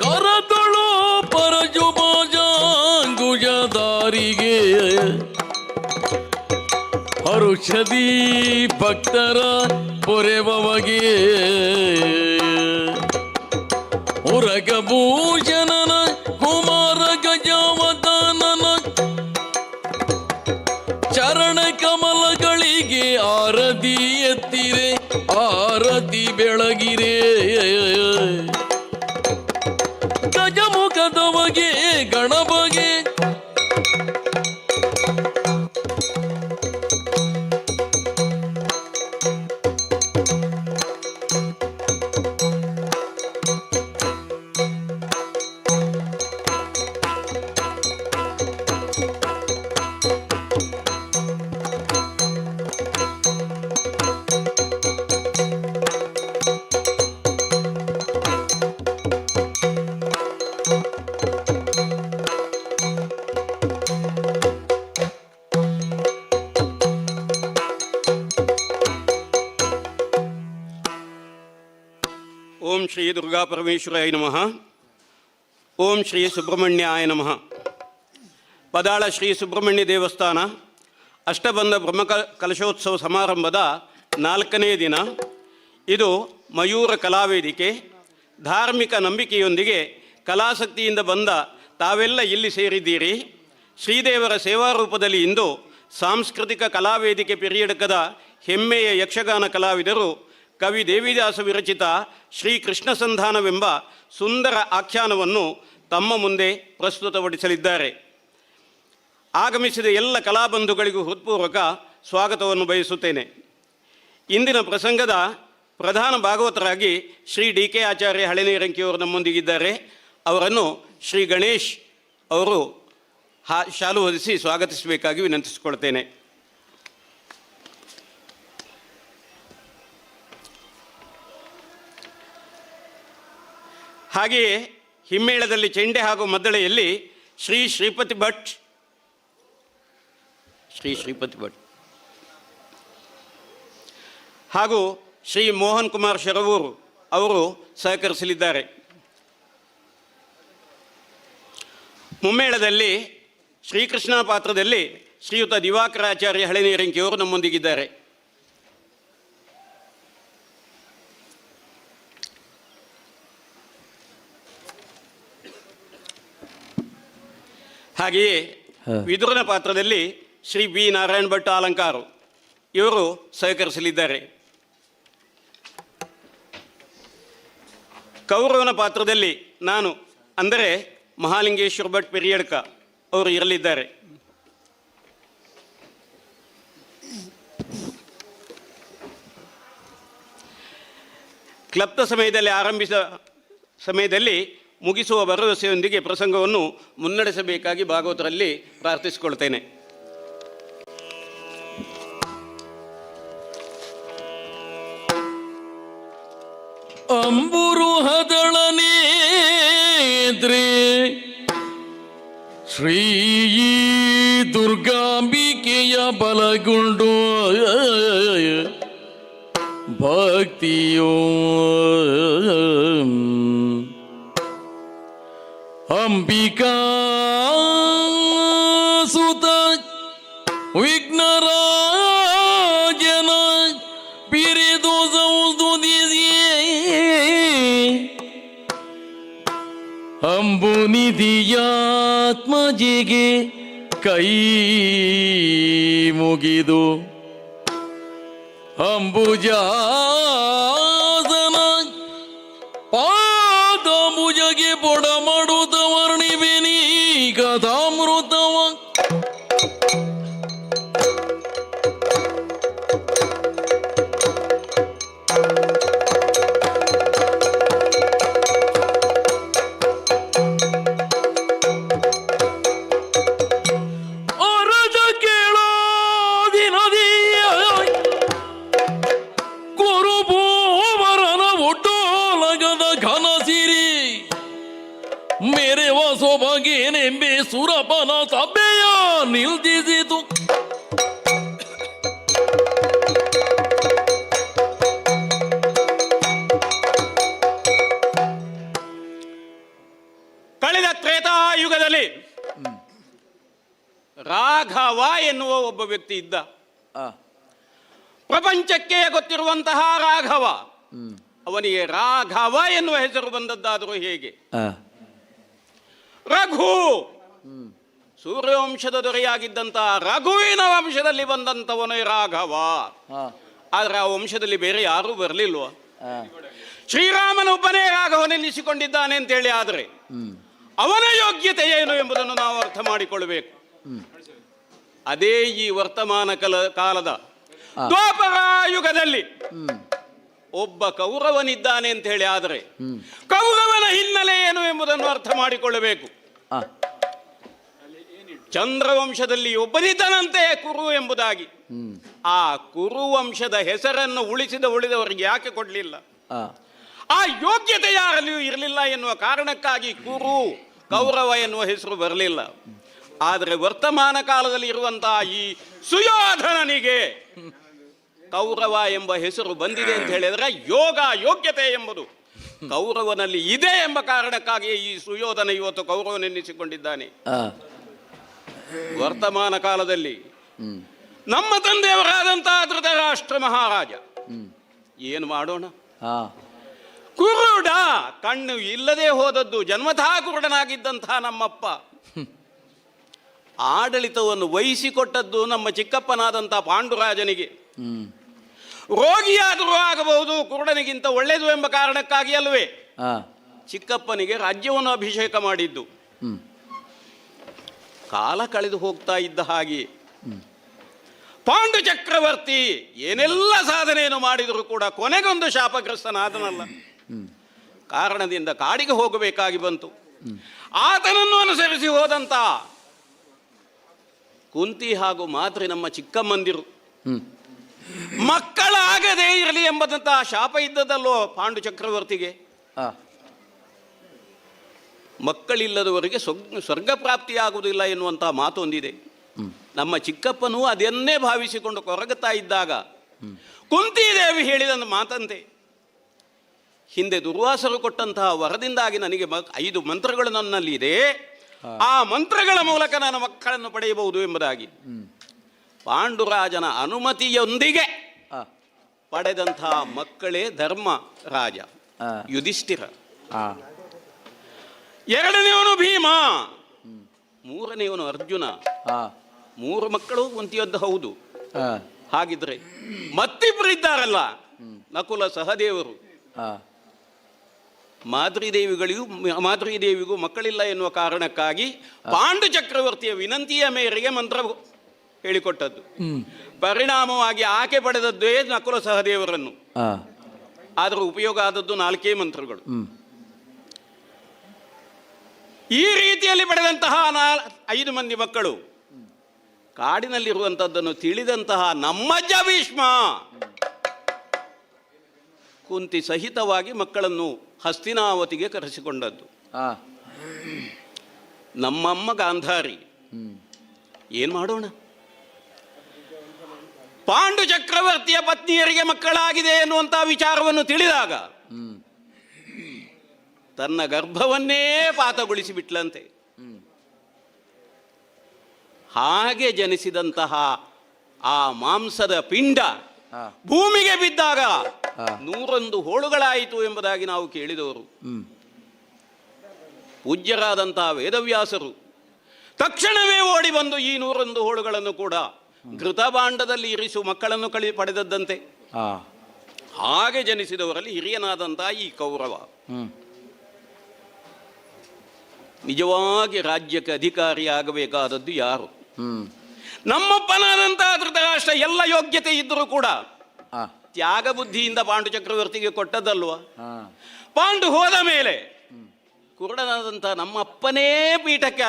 ಕರತಳು ಪರಜುಬಾಜಾಂಗುಜದಾರಿಗೆ ಹರುಷದಿ ಭಕ್ತರ ಪೊರೆವಗೆ. ಉರಗಭೂಷಣನ ಕುಮಾರ ಗಜವದನನ ಚರಣ ಕಮಲಗಳಿಗೆ ಆರತಿ ಎತ್ತಿರೆ, ಆರತಿ ಬೆಳಗಿರೆ. ಗಜಮುಖದವಗೆ ಗಣಪಗೆ. ಓಂ ಶ್ರೀ ದುರ್ಗಾ ಪರಮೇಶ್ವರಾಯ ನಮಃ. ಓಂ ಶ್ರೀ ಸುಬ್ರಹ್ಮಣ್ಯಾಯ ನಮಃ. ಪದಾಳ ಶ್ರೀ ಸುಬ್ರಹ್ಮಣ್ಯ ದೇವಸ್ಥಾನ ಅಷ್ಟಬಂಧ ಬ್ರಹ್ಮ ಕಲಶೋತ್ಸವ ಸಮಾರಂಭದ 4ನೇ ದಿನ. ಇದು ಮಯೂರ ಕಲಾವೇದಿಕೆ. ಧಾರ್ಮಿಕ ನಂಬಿಕೆಯೊಂದಿಗೆ ಕಲಾಸಕ್ತಿಯಿಂದ ಬಂದ ತಾವೆಲ್ಲ ಇಲ್ಲಿ ಸೇರಿದ್ದೀರಿ. ಶ್ರೀದೇವರ ಸೇವಾರೂಪದಲ್ಲಿ ಇಂದು ಸಾಂಸ್ಕೃತಿಕ ಕಲಾವೇದಿಕೆ ಪೆರಿಯಡ್ಕದ ಹೆಮ್ಮೆಯ ಯಕ್ಷಗಾನ ಕಲಾವಿದರು ಕವಿ ದೇವಿದಾಸ ವಿರಚಿತ ಶ್ರೀ ಕೃಷ್ಣ ಸಂಧಾನವೆಂಬ ಸುಂದರ ಆಖ್ಯಾನವನ್ನು ತಮ್ಮ ಮುಂದೆ ಪ್ರಸ್ತುತಪಡಿಸಲಿದ್ದಾರೆ. ಆಗಮಿಸಿದ ಎಲ್ಲ ಕಲಾಬಂಧುಗಳಿಗೂ ಹೃತ್ಪೂರ್ವಕ ಸ್ವಾಗತವನ್ನು ಬಯಸುತ್ತೇನೆ. ಇಂದಿನ ಪ್ರಸಂಗದ ಪ್ರಧಾನ ಭಾಗವತರಾಗಿ ಶ್ರೀ ಡಿ ಕೆ ಆಚಾರ್ಯ ಹಳೆನೀರಂಕಿಯವರು ನಮ್ಮೊಂದಿಗಿದ್ದಾರೆ. ಅವರನ್ನು ಶ್ರೀ ಗಣೇಶ್ ಅವರು ಶಾಲು ಹೊದಿಸಿ ಸ್ವಾಗತಿಸಬೇಕಾಗಿ ವಿನಂತಿಸಿಕೊಳ್ತೇನೆ. ಹಾಗೆಯೇ ಹಿಮ್ಮೇಳದಲ್ಲಿ ಚೆಂಡೆ ಹಾಗೂ ಮದ್ದಳೆಯಲ್ಲಿ ಶ್ರೀ ಶ್ರೀಪತಿ ಭಟ್, ಶ್ರೀ ಶ್ರೀಪತಿ ಭಟ್ ಹಾಗೂ ಶ್ರೀ ಮೋಹನ್ ಕುಮಾರ್ ಶರವೂರು ಅವರು ಸಹಕರಿಸಲಿದ್ದಾರೆ. ಮುಮ್ಮೇಳದಲ್ಲಿ ಶ್ರೀಕೃಷ್ಣ ಪಾತ್ರದಲ್ಲಿ ಶ್ರೀಯುತ ದಿವಾಕರಾಚಾರ್ಯ ಹಳೆನೀರಂಕಿಯವರು ನಮ್ಮೊಂದಿಗಿದ್ದಾರೆ. ಹಾಗೆಯೇ ವಿದುರನ ಪಾತ್ರದಲ್ಲಿ ಶ್ರೀ ಬಿ ನಾರಾಯಣ ಭಟ್ ಅಲಂಕಾರು ಇವರು ಸಹಕರಿಸಲಿದ್ದಾರೆ. ಕೌರವನ ಪಾತ್ರದಲ್ಲಿ ನಾನು ಅಂದರೆ ಮಹಾಲಿಂಗೇಶ್ವರ ಭಟ್ ಪೆರಿಯಡ್ಕ ಅವರು ಇರಲಿದ್ದಾರೆ. ಕ್ಲಪ್ತ ಸಮಯದಲ್ಲಿ ಆರಂಭಿಸಿದ ಸಮಯದಲ್ಲಿ ಮುಗಿಸುವ ಭರವಸೆಯೊಂದಿಗೆ ಪ್ರಸಂಗವನ್ನು ಮುನ್ನಡೆಸಬೇಕಾಗಿ ಭಾಗವತರಲ್ಲಿ ಪ್ರಾರ್ಥಿಸಿಕೊಳ್ತೇನೆ. ಅಂಬುರು ಹದಳನೇದ್ರೆ ಶ್ರೀ ದುರ್ಗಾಂಬಿಕೆಯ ಬಲಗೊಂಡು ಭಕ್ತಿಯೋ ಅಂಬಿಕಾ ಸುತ ವಿಘ್ನರಾಜನ ಪಿರಿದು ಸಂಸ್ತುತಿಸಿ ಅಂಬುನಿಧಿಯಾತ್ಮಜಿಗೆ ಕೈ ಮುಗಿದು ಅಂಬುಜಾಸನ ಪಾದ ಮುಜಗೆ ಪೊಡ ಮಾಡುತ್ತ ವರ್ಣಿವೆನೀ ಕಥಾಮೃತವ. ಅರಜ ಕೇಳಾದಿನದಿಯ ಕುರುಭೂವರನ ಒಡ್ಡೋಲಗದ ಘನ ಸಿರಿ ಮೇರೆ ಸೊಬಗೇನೆಂಬೆ ಸುರಪನ ಸಭೆಯ ನಿಲ್ದಿಸಿತು. ಕಳೆದ ತ್ರೇತಾಯುಗದಲ್ಲಿ ರಾಘವ ಎನ್ನುವ ಒಬ್ಬ ವ್ಯಕ್ತಿ ಇದ್ದ. ಪ್ರಪಂಚಕ್ಕೆ ಗೊತ್ತಿರುವಂತಹ ರಾಘವ, ಅವನಿಗೆ ರಾಘವ ಎನ್ನುವ ಹೆಸರು ಬಂದದ್ದಾದರೂ ಹೇಗೆ? ರಘು ಸೂರ್ಯವಂಶದ ದೊರೆಯಾಗಿದ್ದಂತಹ ರಘುವಿನ ವಂಶದಲ್ಲಿ ಬಂದಂಥವನೇ ರಾಘವ. ಆದರೆ ಆ ವಂಶದಲ್ಲಿ ಬೇರೆ ಯಾರೂ ಬರಲಿಲ್ವ? ಶ್ರೀರಾಮನೊಬ್ಬನೇ ರಾಘವನೆನ್ನಿಸಿಕೊಂಡಿದ್ದಾನೆ ಅಂತೇಳಿ ಆದರೆ ಅವನ ಯೋಗ್ಯತೆ ಏನು ಎಂಬುದನ್ನು ನಾವು ಅರ್ಥ ಮಾಡಿಕೊಳ್ಳಬೇಕು. ಅದೇ ಈ ವರ್ತಮಾನ ಕಾಲದ ದ್ವಾಪರ ಯುಗದಲ್ಲಿ ಒಬ್ಬ ಕೌರವನಿದ್ದಾನೆ ಅಂತ ಹೇಳಿ ಆದರೆ ಕೌರವನ ಹಿನ್ನೆಲೆ ಏನು ಎಂಬುದನ್ನು ಅರ್ಥ ಮಾಡಿಕೊಳ್ಳಬೇಕು. ಚಂದ್ರವಂಶದಲ್ಲಿ ಒಬ್ಬನಿದ್ದಾನಂತೆ ಕುರು ಎಂಬುದಾಗಿ. ಆ ಕುರುವಂಶದ ಹೆಸರನ್ನು ಉಳಿದವರಿಗೆ ಯಾಕೆ ಕೊಡಲಿಲ್ಲ? ಆ ಯೋಗ್ಯತೆ ಯಾರಲ್ಲಿಯೂ ಇರಲಿಲ್ಲ ಎನ್ನುವ ಕಾರಣಕ್ಕಾಗಿ ಕುರು ಕೌರವ ಎನ್ನುವ ಹೆಸರು ಬರಲಿಲ್ಲ. ಆದರೆ ವರ್ತಮಾನ ಕಾಲದಲ್ಲಿ ಇರುವಂತಹ ಈ ಸುಯೋಧನನಿಗೆ ಕೌರವ ಎಂಬ ಹೆಸರು ಬಂದಿದೆ ಅಂತ ಹೇಳಿದರೆ ಯೋಗ ಯೋಗ್ಯತೆ ಎಂಬುದು ಕೌರವನಲ್ಲಿ ಇದೆ ಎಂಬ ಕಾರಣಕ್ಕಾಗಿ ಈ ಸುಯೋಧನ ಇವತ್ತು ಕೌರವನೆನ್ನಿಸಿಕೊಂಡಿದ್ದಾನೆ. ವರ್ತಮಾನ ಕಾಲದಲ್ಲಿ ನಮ್ಮ ತಂದೆಯವರಾದಂತಹ ಧೃತರಾಷ್ಟ್ರ ಮಹಾರಾಜ ಏನು ಮಾಡೋಣ? ಕುರುಡ, ಕಣ್ಣು ಇಲ್ಲದೆ ಹೋದದ್ದು, ಜನ್ಮತಃ ಕುರುಡನಾಗಿದ್ದಂತಹ ನಮ್ಮಪ್ಪ ಆಡಳಿತವನ್ನು ವಹಿಸಿಕೊಟ್ಟದ್ದು ನಮ್ಮ ಚಿಕ್ಕಪ್ಪನಾದಂತಹ ಪಾಂಡುರಾಜನಿಗೆ. ರೋಗಿಯಾದರೂ ಆಗಬಹುದು, ಕುರುಡನಿಗಿಂತ ಒಳ್ಳೆಯದು ಎಂಬ ಕಾರಣಕ್ಕಾಗಿ ಅಲ್ವೇ ಚಿಕ್ಕಪ್ಪನಿಗೆ ರಾಜ್ಯವನ್ನು ಅಭಿಷೇಕ ಮಾಡಿದ್ದು. ಕಾಲ ಕಳೆದು ಹೋಗ್ತಾ ಇದ್ದ ಹಾಗೆ ಪಾಂಡು ಚಕ್ರವರ್ತಿ ಏನೆಲ್ಲ ಸಾಧನೆಯನ್ನು ಮಾಡಿದರೂ ಕೂಡ ಕೊನೆಗೊಂದು ಶಾಪಗ್ರಸ್ತನಾದನಲ್ಲ, ಕಾರಣದಿಂದ ಕಾಡಿಗೆ ಹೋಗಬೇಕಾಗಿ ಬಂತು. ಆತನನ್ನು ಅನುಸರಿಸಿ ಹೋದಂತ ಕುಂತಿ ಹಾಗೂ ಮಾತ್ರಿ ನಮ್ಮ ಚಿಕ್ಕಮ್ಮಂದಿರು ಮಕ್ಕಳಾಗದೇ ಇರಲಿ ಎಂಬಂತಹ ಶಾಪ ಇದ್ದದಲ್ಲೋ ಪಾಂಡು ಚಕ್ರವರ್ತಿಗೆ. ಮಕ್ಕಳಿಲ್ಲದವರಿಗೆ ಸ್ವರ್ಗ ಪ್ರಾಪ್ತಿಯಾಗುವುದಿಲ್ಲ ಎನ್ನುವಂತಹ ಮಾತೊಂದಿದೆ. ನಮ್ಮ ಚಿಕ್ಕಪ್ಪನೂ ಅದನ್ನೇ ಭಾವಿಸಿಕೊಂಡು ಕೊರಗುತ್ತಾ ಇದ್ದಾಗ ಕುಂತಿದೇವಿ ಹೇಳಿದ ಮಾತಂತೆ, ಹಿಂದೆ ದುರ್ವಾಸರು ಕೊಟ್ಟಂತಹ ವರದಿಂದಾಗಿ ನನಗೆ 5 ಮಂತ್ರಗಳು ನನ್ನಲ್ಲಿ ಇದೆ, ಆ ಮಂತ್ರಗಳ ಮೂಲಕ ನಾನು ಮಕ್ಕಳನ್ನು ಪಡೆಯಬಹುದು ಎಂಬುದಾಗಿ ಪಾಂಡುರಾಜನ ಅನುಮತಿಯೊಂದಿಗೆ ಪಡೆದಂತಹ ಮಕ್ಕಳೇ ಧರ್ಮ ರಾಜ ಯುಧಿಷ್ಠಿರ, ಎರಡನೆಯವನು ಭೀಮ, ಮೂರನೆಯವನು ಅರ್ಜುನ. 3 ಮಕ್ಕಳು ಕುಂತಿಯದ್ದು ಹೌದು. ಹಾಗಿದ್ರೆ ಮತ್ತಿಬ್ಬರು ಇದ್ದಾರಲ್ಲ, ನಕುಲ ಸಹದೇವರು. ಮಾದ್ರಿದೇವಿಗೂ ಮಕ್ಕಳಿಲ್ಲ ಎನ್ನುವ ಕಾರಣಕ್ಕಾಗಿ ಪಾಂಡು ಚಕ್ರವರ್ತಿಯ ವಿನಂತಿಯ ಮೇರೆಗೆ ಮಂತ್ರ ಹೇಳಿಕೊಟ್ಟದ್ದು. ಪರಿಣಾಮವಾಗಿ ಆಕೆ ಪಡೆದದ್ದೇ ನಕುಲ ಸಹದೇವರನ್ನು. ಆದರೆ ಉಪಯೋಗ ಆದದ್ದು 4 ಮಂತ್ರಗಳು. ಈ ರೀತಿಯಲ್ಲಿ ಪಡೆದಂತಹ 5 ಮಂದಿ ಮಕ್ಕಳು ಕಾಡಿನಲ್ಲಿರುವಂಥದ್ದನ್ನು ತಿಳಿದಂತಹ ನಮ್ಮಜ್ಜ ಭೀಷ್ಮ ಕುಂತಿ ಸಹಿತವಾಗಿ ಮಕ್ಕಳನ್ನು ಹಸ್ತಿನಾವತಿಗೆ ಕರೆಸಿಕೊಂಡದ್ದು. ನಮ್ಮಮ್ಮ ಗಾಂಧಾರಿ ಏನು ಮಾಡೋಣ, ಪಾಂಡು ಚಕ್ರವರ್ತಿಯ ಪತ್ನಿಯರಿಗೆ ಮಕ್ಕಳಾಗಿದೆ ಎನ್ನುವಂಥ ವಿಚಾರವನ್ನು ತಿಳಿದಾಗ ತನ್ನ ಗರ್ಭವನ್ನೇ ಪಾತಗೊಳಿಸಿಬಿಟ್ಲಂತೆ. ಹಾಗೆ ಜನಿಸಿದಂತಹ ಆ ಮಾಂಸದ ಪಿಂಡ ಭೂಮಿಗೆ ಬಿದ್ದಾಗ 101 ಹೋಳುಗಳಾಯಿತು ಎಂಬುದಾಗಿ ನಾವು ಕೇಳಿದವರು. ಪೂಜ್ಯರಾದಂತಹ ವೇದವ್ಯಾಸರು ತಕ್ಷಣವೇ ಓಡಿ ಬಂದು ಈ 101 ಹೋಳುಗಳನ್ನು ಕೂಡ ಘೃತಭಾಂಡದಲ್ಲಿ ಇರಿಸು ಮಕ್ಕಳನ್ನು ಪಡೆದದ್ದಂತೆ. ಹಾಗೆ ಜನಿಸಿದವರಲ್ಲಿ ಹಿರಿಯನಾದಂತಹ ಈ ಕೌರವ ನಿಜವಾಗಿ ರಾಜ್ಯಕ್ಕೆ ಅಧಿಕಾರಿಯಾಗಬೇಕಾದದ್ದು ಯಾರು? ನಮ್ಮಪ್ಪನಾದಂತಹ ಧೃತರಾಷ್ಟ್ರ ಎಲ್ಲ ಯೋಗ್ಯತೆ ಇದ್ದರೂ ಕೂಡ ತ್ಯಾಗ ಬುದ್ಧಿಯಿಂದ ಪಾಂಡು ಚಕ್ರವರ್ತಿಗೆ ಕೊಟ್ಟದ್ದಲ್ವ. ಪಾಂಡು ಹೋದ ಮೇಲೆ ಕುರುಡನಾದಂತಹ ನಮ್ಮಪ್ಪನೇ ಪೀಠಕ್ಕೆ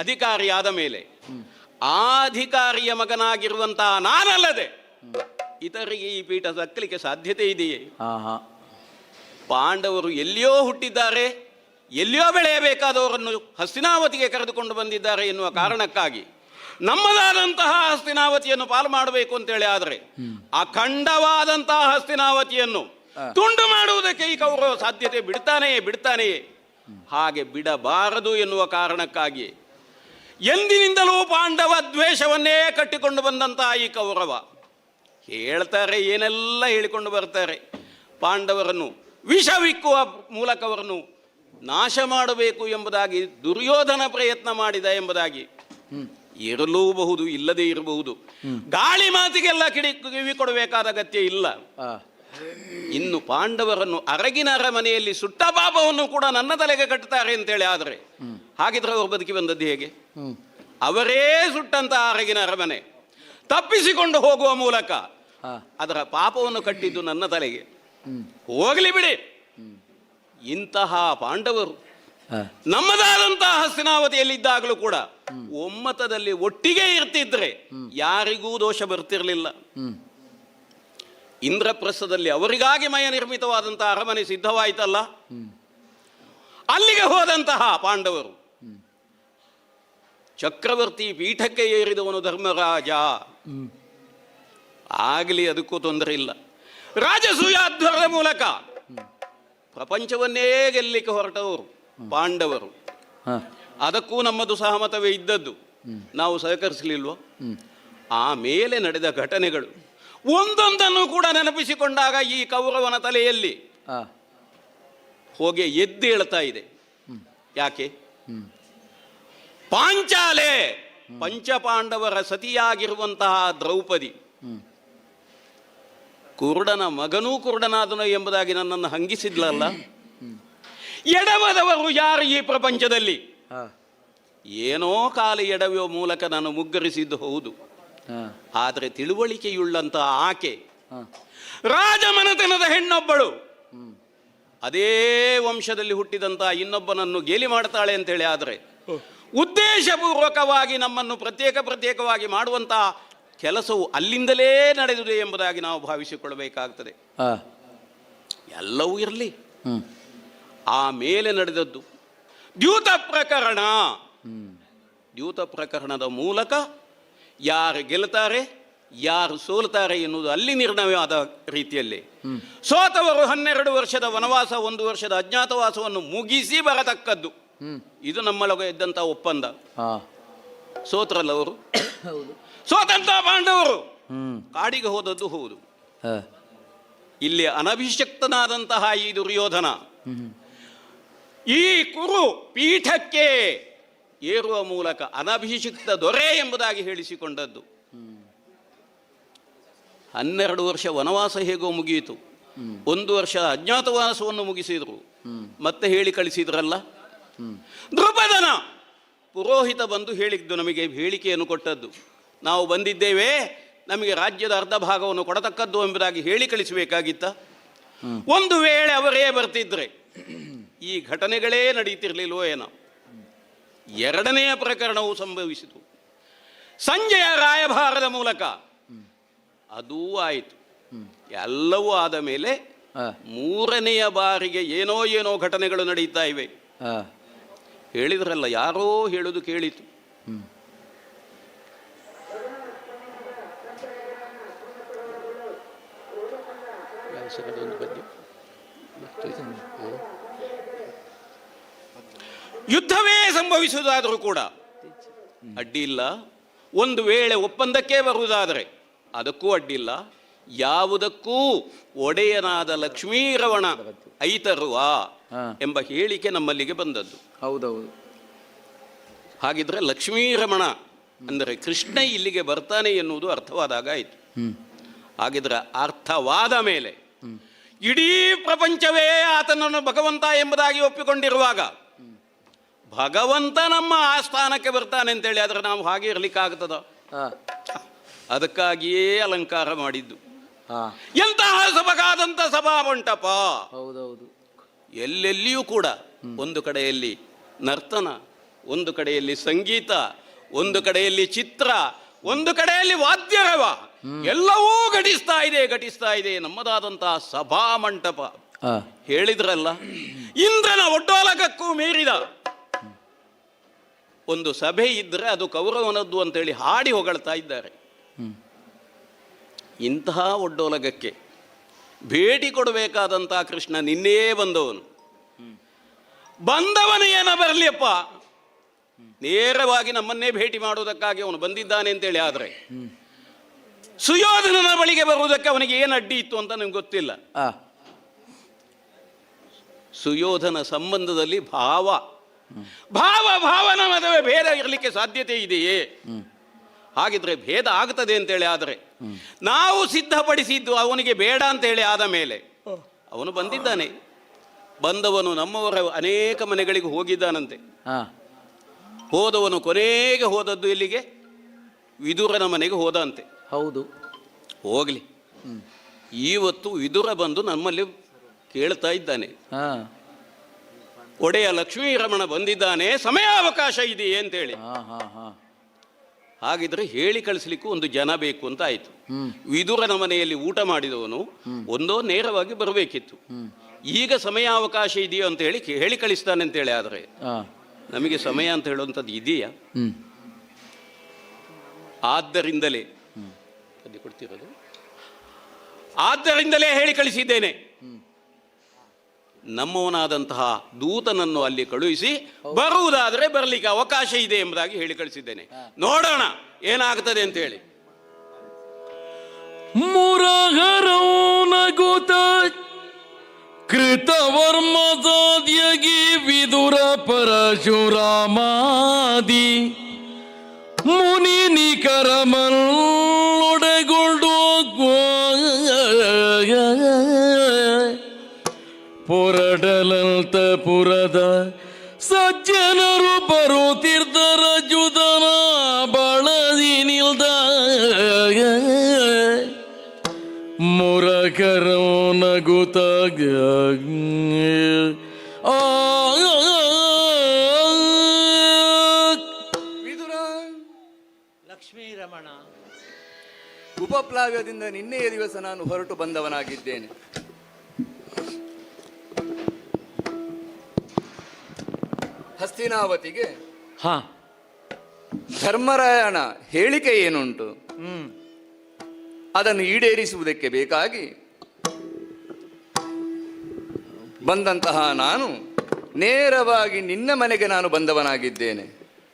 ಅಧಿಕಾರಿಯಾದ ಮೇಲೆ ಆ ಅಧಿಕಾರಿಯ ಮಗನಾಗಿರುವಂತಹ ನಾನಲ್ಲದೆ ಇತರಿಗೆ ಈ ಪೀಠ ದಕ್ಕಲಿಕ್ಕೆ ಸಾಧ್ಯತೆ ಇದೆಯೇ? ಪಾಂಡವರು ಎಲ್ಲಿಯೋ ಹುಟ್ಟಿದ್ದಾರೆ, ಎಲ್ಲಿಯೋ ಬೆಳೆಯಬೇಕಾದವರನ್ನು ಹಸ್ತಿನಾವತಿಗೆ ಕರೆದುಕೊಂಡು ಬಂದಿದ್ದಾರೆ ಎನ್ನುವ ಕಾರಣಕ್ಕಾಗಿ ನಮ್ಮದಾದಂತಹ ಹಸ್ತಿನಾವತಿಯನ್ನು ಪಾಲು ಮಾಡಬೇಕು ಅಂತೇಳಿ ಆದರೆ ಅಖಂಡವಾದಂತಹ ಹಸ್ತಿನಾವತಿಯನ್ನು ತುಂಡು ಮಾಡುವುದಕ್ಕೆ ಈ ಕೌರವ ಸಾಧ್ಯತೆ ಬಿಡ್ತಾನೆಯೇ. ಹಾಗೆ ಬಿಡಬಾರದು ಎನ್ನುವ ಕಾರಣಕ್ಕಾಗಿ ಎಂದಿನಿಂದಲೂ ಪಾಂಡವ ದ್ವೇಷವನ್ನೇ ಕಟ್ಟಿಕೊಂಡು ಬಂದಂತಹ ಈ ಕೌರವ ಹೇಳ್ತಾರೆ, ಏನೆಲ್ಲ ಹೇಳಿಕೊಂಡು ಬರ್ತಾರೆ. ಪಾಂಡವರನ್ನು ವಿಷವಿಕ್ಕುವ ಮೂಲಕ ಅವರನ್ನು ನಾಶ ಮಾಡಬೇಕು ಎಂಬುದಾಗಿ ದುರ್ಯೋಧನ ಪ್ರಯತ್ನ ಮಾಡಿದ ಎಂಬುದಾಗಿ ಇರಲೂಬಹುದು, ಇಲ್ಲದೇ ಇರಬಹುದು. ಗಾಳಿ ಮಾತಿಗೆಲ್ಲ ಕಿವಿ ಕೊಡಬೇಕಾದ ಅಗತ್ಯ ಇಲ್ಲ. ಇನ್ನು ಪಾಂಡವರನ್ನು ಅರಗಿನ ಅರಮನೆಯಲ್ಲಿ ಸುಟ್ಟ ಪಾಪವನ್ನು ಕೂಡ ನನ್ನ ತಲೆಗೆ ಕಟ್ಟುತ್ತಾರೆ ಅಂತೇಳಿ ಆದರೆ ಹಾಗಿದ್ರೆ ಅವರು ಬದುಕಿ ಬಂದದ್ದು ಹೇಗೆ? ಅವರೇ ಸುಟ್ಟಂತಹ ಅರಗಿನ ಅರಮನೆ ತಪ್ಪಿಸಿಕೊಂಡು ಹೋಗುವ ಮೂಲಕ ಅದರ ಪಾಪವನ್ನು ಕಟ್ಟಿದ್ದು ನನ್ನ ತಲೆಗೆ. ಹೋಗಲಿ ಬಿಡಿ. ಇಂತಹ ಪಾಂಡವರು ನಮ್ಮದಾದಂತಹ ಹಸ್ತಿನಾವತಿಯಲ್ಲಿದ್ದಾಗಲೂ ಕೂಡ ಒಮ್ಮತದಲ್ಲಿ ಒಟ್ಟಿಗೆ ಇರ್ತಿದ್ರೆ ಯಾರಿಗೂ ದೋಷ ಬರ್ತಿರಲಿಲ್ಲ. ಇಂದ್ರಪ್ರಸ್ಥದಲ್ಲಿ ಅವರಿಗಾಗಿ ಮಯ ನಿರ್ಮಿತವಾದಂತಹ ಅರಮನೆ ಸಿದ್ಧವಾಯಿತಲ್ಲ, ಅಲ್ಲಿಗೆ ಹೋದಂತಹ ಪಾಂಡವರು ಚಕ್ರವರ್ತಿ ಪೀಠಕ್ಕೆ ಏರಿದವನು ಧರ್ಮರಾಜ. ಆಗಲಿ, ಅದಕ್ಕೂ ತೊಂದರೆ ಇಲ್ಲ. ರಾಜಸೂಯಾಧ್ವರದ ಮೂಲಕ ಪ್ರಪಂಚವನ್ನೇ ಗೆಲ್ಲಿಕ್ಕೆ ಹೊರಟವರು ಪಾಂಡವರು. ಅದಕ್ಕೂ ನಮ್ಮದು ಸಹಮತವೇ ಇದ್ದದ್ದು, ನಾವು ಸಹಕರಿಸಲಿಲ್ವ? ಆಮೇಲೆ ನಡೆದ ಘಟನೆಗಳು ಒಂದೊಂದನ್ನು ಕೂಡ ನೆನಪಿಸಿಕೊಂಡಾಗ ಈ ಕೌರವನ ತಲೆಯಲ್ಲಿ ಹೋಗಿ ಎದ್ದೇಳ್ತಾ ಇದೆ. ಯಾಕೆ? ಪಾಂಚಾಲೆ ಪಂಚಪಾಂಡವರ ಸತಿಯಾಗಿರುವಂತಹ ದ್ರೌಪದಿ ಕುರುಡನ ಮಗನೂ ಕುರುಡನಾದನು ಎಂಬುದಾಗಿ ನನ್ನನ್ನು ಹಂಗಿಸಿದ್ಲಲ್ಲ. ಎಡವದವರು ಯಾರು ಈ ಪ್ರಪಂಚದಲ್ಲಿ? ಏನೋ ಕಾಲು ಎಡವಿಯ ಮೂಲಕ ನಾನು ಮುಗ್ಗರಿಸಿದ್ದು ಹೌದು, ಆದರೆ ತಿಳುವಳಿಕೆಯುಳ್ಳಂತಹ ಆಕೆ ರಾಜಮನೆತನದ ಹೆಣ್ಣೊಬ್ಬಳು ಅದೇ ವಂಶದಲ್ಲಿ ಹುಟ್ಟಿದಂತಹ ಇನ್ನೊಬ್ಬನನ್ನು ಗೇಲಿ ಮಾಡ್ತಾಳೆ ಅಂತೇಳಿ ಆದರೆ ಉದ್ದೇಶಪೂರ್ವಕವಾಗಿ ನಮ್ಮನ್ನು ಪ್ರತ್ಯೇಕ ಪ್ರತ್ಯೇಕವಾಗಿ ಮಾಡುವಂತಹ ಕೆಲಸವು ಅಲ್ಲಿಂದಲೇ ನಡೆದಿದೆ ಎಂಬುದಾಗಿ ನಾವು ಭಾವಿಸಿಕೊಳ್ಳಬೇಕಾಗ್ತದೆ. ಎಲ್ಲವೂ ಇರಲಿ, ಆ ಮೇಲೆ ನಡೆದದ್ದು ದ್ಯೂತ ಪ್ರಕರಣ. ದ್ಯೂತ ಪ್ರಕರಣದ ಮೂಲಕ ಯಾರು ಗೆಲ್ತಾರೆ ಯಾರು ಸೋಲ್ತಾರೆ ಎನ್ನುವುದು ಅಲ್ಲಿ ನಿರ್ಣಯವಾದ ರೀತಿಯಲ್ಲಿ ಸೋತವರು 12 ವರ್ಷದ ವನವಾಸ, 1 ವರ್ಷದ ಅಜ್ಞಾತವಾಸವನ್ನು ಮುಗಿಸಿ ಬರತಕ್ಕದ್ದು. ಇದು ನಮ್ಮೊಳಗೆ ಇದ್ದಂಥ ಒಪ್ಪಂದ. ಸೋತ್ರಲ್ಲ ಅವರು, ಸೋತಂತ ಪಾಂಡವರು ಕಾಡಿಗೆ ಹೋದದ್ದು ಹೌದು. ಇಲ್ಲಿ ಅನಭಿಷಕ್ತನಾದಂತಹ ಈ ದುರ್ಯೋಧನ ಈ ಕುರು ಪೀಠಕ್ಕೆ ಏರುವ ಮೂಲಕ ಅನಭಿಷಿಕ್ತ ದೊರೆ ಎಂಬುದಾಗಿ ಹೇಳಿಸಿಕೊಂಡದ್ದು. 12 ವರ್ಷ ವನವಾಸ ಹೇಗೋ ಮುಗಿಯಿತು, 1 ವರ್ಷ ಅಜ್ಞಾತವಾಸವನ್ನು ಮುಗಿಸಿದರು, ಮತ್ತೆ ಹೇಳಿ ಕಳಿಸಿದ್ರಲ್ಲ. ದ್ರುಪದನ ಪುರೋಹಿತ ಬಂದು ಹೇಳಿದ್ದು, ನಮಗೆ ಹೇಳಿಕೆಯನ್ನು ಕೊಟ್ಟದ್ದು, ನಾವು ಬಂದಿದ್ದೇವೆ, ನಮಗೆ ರಾಜ್ಯದ ಅರ್ಧ ಭಾಗವನ್ನು ಕೊಡತಕ್ಕದ್ದು ಎಂಬುದಾಗಿ ಹೇಳಿ ಕಳಿಸಬೇಕಾಗಿತ್ತ. ಒಂದು ವೇಳೆ ಅವರೇ ಬರ್ತಿದ್ರೆ ಈ ಘಟನೆಗಳೇ ನಡೀತಿರ್ಲಿಲ್ವೋ ಏನೋ. ಎರಡನೆಯ ಪ್ರಕರಣವು ಸಂಭವಿಸಿತು ಸಂಜೆಯ ರಾಯಭಾರದ ಮೂಲಕ. ಅದೂ ಆಯಿತು. ಎಲ್ಲವೂ ಆದ ಮೇಲೆ ಮೂರನೆಯ ಬಾರಿಗೆ ಏನೋ ಏನೋ ಘಟನೆಗಳು ನಡೀತಾ ಇವೆ. ಹೇಳಿದ್ರಲ್ಲ, ಯಾರೋ ಹೇಳುವುದು ಕೇಳಿತು. ಯುದ್ಧವೇ ಸಂಭವಿಸುವುದಾದರೂ ಕೂಡ ಅಡ್ಡಿಲ್ಲ. ಒಂದು ವೇಳೆ ಒಪ್ಪಂದಕ್ಕೆ ಬರುವುದಾದರೆ ಅದಕ್ಕೂ ಅಡ್ಡಿಲ್ಲ. ಯಾವುದಕ್ಕೂ ಒಡೆಯನಾದ ಲಕ್ಷ್ಮೀರವಣ ಐತರುವ ಎಂಬ ಹೇಳಿಕೆ ನಮ್ಮಲ್ಲಿಗೆ ಬಂದದ್ದು. ಹೌದೌದು. ಹಾಗಿದ್ರೆ ಲಕ್ಷ್ಮೀರಮಣ ಅಂದರೆ ಕೃಷ್ಣ ಇಲ್ಲಿಗೆ ಬರ್ತಾನೆ ಎನ್ನುವುದು ಅರ್ಥವಾದಾಗ ಆಯಿತು. ಹಾಗಿದ್ರೆ ಅರ್ಥವಾದ ಮೇಲೆ ಇಡೀ ಪ್ರಪಂಚವೇ ಆತನನ್ನು ಭಗವಂತ ಎಂಬುದಾಗಿ ಒಪ್ಪಿಕೊಂಡಿರುವಾಗ ಭಗವಂತ ನಮ್ಮ ಆ ಸ್ಥಾನಕ್ಕೆ ಬರ್ತಾನೆ ಅಂತೇಳಿ ಆದರೆ ನಾವು ಹಾಗೆ ಇರಲಿಕ್ಕಾಗ್ತದ? ಅದಕ್ಕಾಗಿಯೇ ಅಲಂಕಾರ ಮಾಡಿದ್ದು. ಎಂತಹ ಸೊಬಗಾದಂಥ ಸಭಾ ಮಂಟಪ. ಹೌದೌದು. ಎಲ್ಲೆಲ್ಲಿಯೂ ಕೂಡ ಒಂದು ಕಡೆಯಲ್ಲಿ ನರ್ತನ, ಒಂದು ಕಡೆಯಲ್ಲಿ ಸಂಗೀತ, ಒಂದು ಕಡೆಯಲ್ಲಿ ಚಿತ್ರ, ಒಂದು ಕಡೆಯಲ್ಲಿ ವಾದ್ಯರವ, ಎಲ್ಲವೂ ಘಟಿಸ್ತಾ ಇದೆ, ಘಟಿಸ್ತಾ ಇದೆ ನಮ್ಮದಾದಂತಹ ಸಭಾ ಮಂಟಪ. ಹೇಳಿದ್ರಲ್ಲ, ಇಂದ್ರನ ಒಡ್ಡೋಲಕಕ್ಕೂ ಮೀರಿದ ಒಂದು ಸಭೆ ಇದ್ದರೆ ಅದು ಕೌರವನದ್ದು ಅಂತೇಳಿ ಹಾಡಿ ಹೊಗಳ್ತಾ ಇದ್ದಾರೆ. ಇಂತಹ ಒಡ್ಡೋಲಗಕ್ಕೆ ಭೇಟಿ ಕೊಡಬೇಕಾದಂಥ ಕೃಷ್ಣ ನಿನ್ನೆಯೇ ಬಂದವನು. ಬಂದವನು ಏನ ಬರಲಿಯಪ್ಪ, ನೇರವಾಗಿ ನಮ್ಮನ್ನೇ ಭೇಟಿ ಮಾಡುವುದಕ್ಕಾಗಿ ಅವನು ಬಂದಿದ್ದಾನೆ ಅಂತೇಳಿ. ಆದರೆ ಸುಯೋಧನನ ಬಳಿಗೆ ಬರುವುದಕ್ಕೆ ಅವನಿಗೆ ಏನು ಅಡ್ಡಿ ಇತ್ತು ಅಂತ ನಿಮ್ಗೆ ಗೊತ್ತಿಲ್ಲ. ಸುಯೋಧನ ಸಂಬಂಧದಲ್ಲಿ ಭಾವ ಭಾವ ಭಾವನ ಮದುವೆ ಭೇದ ಇರಲಿಕ್ಕೆ ಸಾಧ್ಯತೆ ಇದೆಯೇ? ಹಾಗಿದ್ರೆ ಭೇದ ಆಗ್ತದೆ ಅಂತೇಳಿ ಆದರೆ ನಾವು ಸಿದ್ಧಪಡಿಸಿದ್ದು ಅವನಿಗೆ ಬೇಡ ಅಂತೇಳಿ ಆದ ಮೇಲೆ ಅವನು ಬಂದಿದ್ದಾನೆ. ಬಂದವನು ನಮ್ಮವರ ಅನೇಕ ಮನೆಗಳಿಗೆ ಹೋಗಿದ್ದಾನಂತೆ. ಹೋದವನು ಕೊನೆಗೆ ಹೋದದ್ದು ಎಲ್ಲಿಗೆ? ವಿದುರನ ಮನೆಗೆ ಹೋದಂತೆ. ಹೌದು, ಹೋಗಲಿ. ಇವತ್ತು ವಿದುರ ಬಂದು ನಮ್ಮಲ್ಲಿ ಕೇಳ್ತಾ ಇದ್ದಾನೆ, ಒಡೆಯ ಲಕ್ಷ್ಮೀರಮಣ ಬಂದಿದ್ದಾನೆ, ಸಮಯಾವಕಾಶ ಇದೆಯೇ ಅಂತೇಳಿ. ಹಾಗಿದ್ರೆ ಹೇಳಿ ಕಳಿಸ್ಲಿಕ್ಕೂ ಒಂದು ಜನ ಬೇಕು ಅಂತ ಆಯಿತು. ವಿದುರನ ಮನೆಯಲ್ಲಿ ಊಟ ಮಾಡಿದವನು ಒಂದೋ ನೇರವಾಗಿ ಬರಬೇಕಿತ್ತು. ಈಗ ಸಮಯಾವಕಾಶ ಇದೆಯೋ ಅಂತ ಹೇಳಿ ಹೇಳಿ ಕಳಿಸ್ತಾನೆ ಅಂತೇಳಿ. ಆದರೆ ನಮಗೆ ಸಮಯ ಅಂತ ಹೇಳುವಂಥದ್ದು ಇದೆಯಾ? ಆದ್ದರಿಂದಲೇ ಅದು ಕೊಡ್ತಿರೋದು, ಆದ್ದರಿಂದಲೇ ಹೇಳಿ ಕಳಿಸಿದ್ದೇನೆ. ನಮ್ಮವನಾದಂತಹ ದೂತನನ್ನು ಅಲ್ಲಿ ಕಳುಹಿಸಿ ಬರುವುದಾದರೆ ಬರಲಿಕ್ಕೆ ಅವಕಾಶ ಇದೆ ಎಂಬುದಾಗಿ ಹೇಳಿ ಕಳಿಸಿದ್ದೇನೆ. ನೋಡೋಣ ಏನಾಗ್ತದೆ ಅಂತ ಹೇಳಿ. ಮುರಹರೌನಗುತ ಕೃತವರ್ಮ ಸಾಧ್ಯಗಿ ವಿದುರ ಪರಶುರಾಮಾದಿ ಮುನಿ ನಿಕರಮಲ್ಲೊಡೆಗೊಂಡು ಪೊರಡಲಂತ ಪುರದ ಸಜ್ಜನರು ಬರುತ್ತಿರ್ದರ ಜುದನ ಬಳದಿ ನಿಲ್ದ ಮುರಕರೋ ನಗುತ ವಿದುರ ಲಕ್ಷ್ಮೀರಮಣ, ಉಪಪ್ಲಾವ್ಯದಿಂದ ನಿನ್ನೆಯ ದಿವಸ ನಾನು ಹೊರಟು ಬಂದವನಾಗಿದ್ದೇನೆ. ಹಸ್ತಿನಾವತಿಗೆ ಧರ್ಮರಾಯಣ ಹೇಳಿಕೆ ಏನುಂಟು ಅದನ್ನು ಈಡೇರಿಸುವುದಕ್ಕೆ ಬೇಕಾಗಿ ಬಂದಂತಹ ನಾನು ನೇರವಾಗಿ ನಿನ್ನ ಮನೆಗೆ ನಾನು ಬಂದವನಾಗಿದ್ದೇನೆ.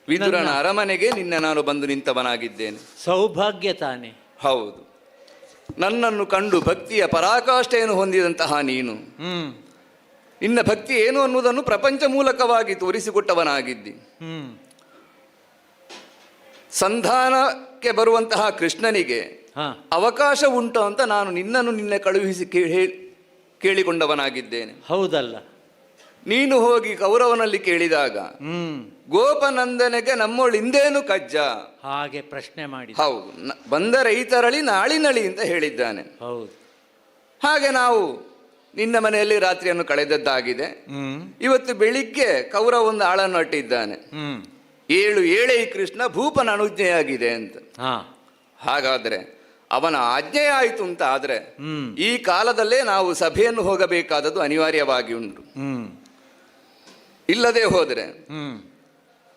ವಿದುರನ ಅರಮನೆಗೆ ನಿನ್ನ ನಾನು ಬಂದು ನಿಂತವನಾಗಿದ್ದೇನೆ. ಸೌಭಾಗ್ಯ ತಾನೆ. ಹೌದು, ನನ್ನನ್ನು ಕಂಡು ಭಕ್ತಿಯ ಪರಾಕಾಷ್ಠೆಯನ್ನು ಹೊಂದಿದಂತಹ ನೀನು, ನಿನ್ನ ಭಕ್ತಿ ಏನು ಅನ್ನುವುದನ್ನು ಪ್ರಪಂಚ ಮೂಲಕವಾಗಿ ತೋರಿಸಿಕೊಟ್ಟವನಾಗಿದ್ದಿ. ಸಂಧಾನಕ್ಕೆ ಬರುವಂತಹ ಕೃಷ್ಣನಿಗೆ ಅವಕಾಶ ಉಂಟು ಅಂತ ನಾನು ನಿನ್ನನ್ನು ನಿನ್ನೆ ಕಳುಹಿಸಿ ಕೇಳಿಕೊಂಡವನಾಗಿದ್ದೇನೆ. ಹೌದಲ್ಲ? ನೀನು ಹೋಗಿ ಕೌರವನಲ್ಲಿ ಕೇಳಿದಾಗ ಗೋಪನಂದನಿಗೆ ನಮ್ಮೊಳಿಂದೇನು ಕಜ್ಜ ಹಾಗೆ ಪ್ರಶ್ನೆ ಮಾಡಿ. ಹೌದು, ಬಂದ ರೈತರಳಿ ನಾಳಿನಳಿ ಅಂತ ಹೇಳಿದ್ದಾನೆ. ಹೌದು, ಹಾಗೆ ನಾವು ನಿನ್ನ ಮನೆಯಲ್ಲಿ ರಾತ್ರಿಯನ್ನು ಕಳೆದದ್ದಾಗಿದೆ. ಇವತ್ತು ಬೆಳಿಗ್ಗೆ ಕೌರವ ಒಂದು ಆಳನ್ನು ಅಟ್ಟಿದ್ದಾನೆ. 7 ಏಳೈ ಕೃಷ್ಣ ಭೂಪನ ಅನುಜ್ಞೆಯಾಗಿದೆ ಅಂತ. ಹಾಗಾದ್ರೆ ಅವನ ಆಜ್ಞೆಯಾಯಿತು ಅಂತ ಆದರೆ ಈ ಕಾಲದಲ್ಲೇ ನಾವು ಸಭೆಯನ್ನು ಹೋಗಬೇಕಾದದ್ದು ಅನಿವಾರ್ಯವಾಗಿ ಉಂಟು. ಇಲ್ಲದೆ ಹೋದರೆ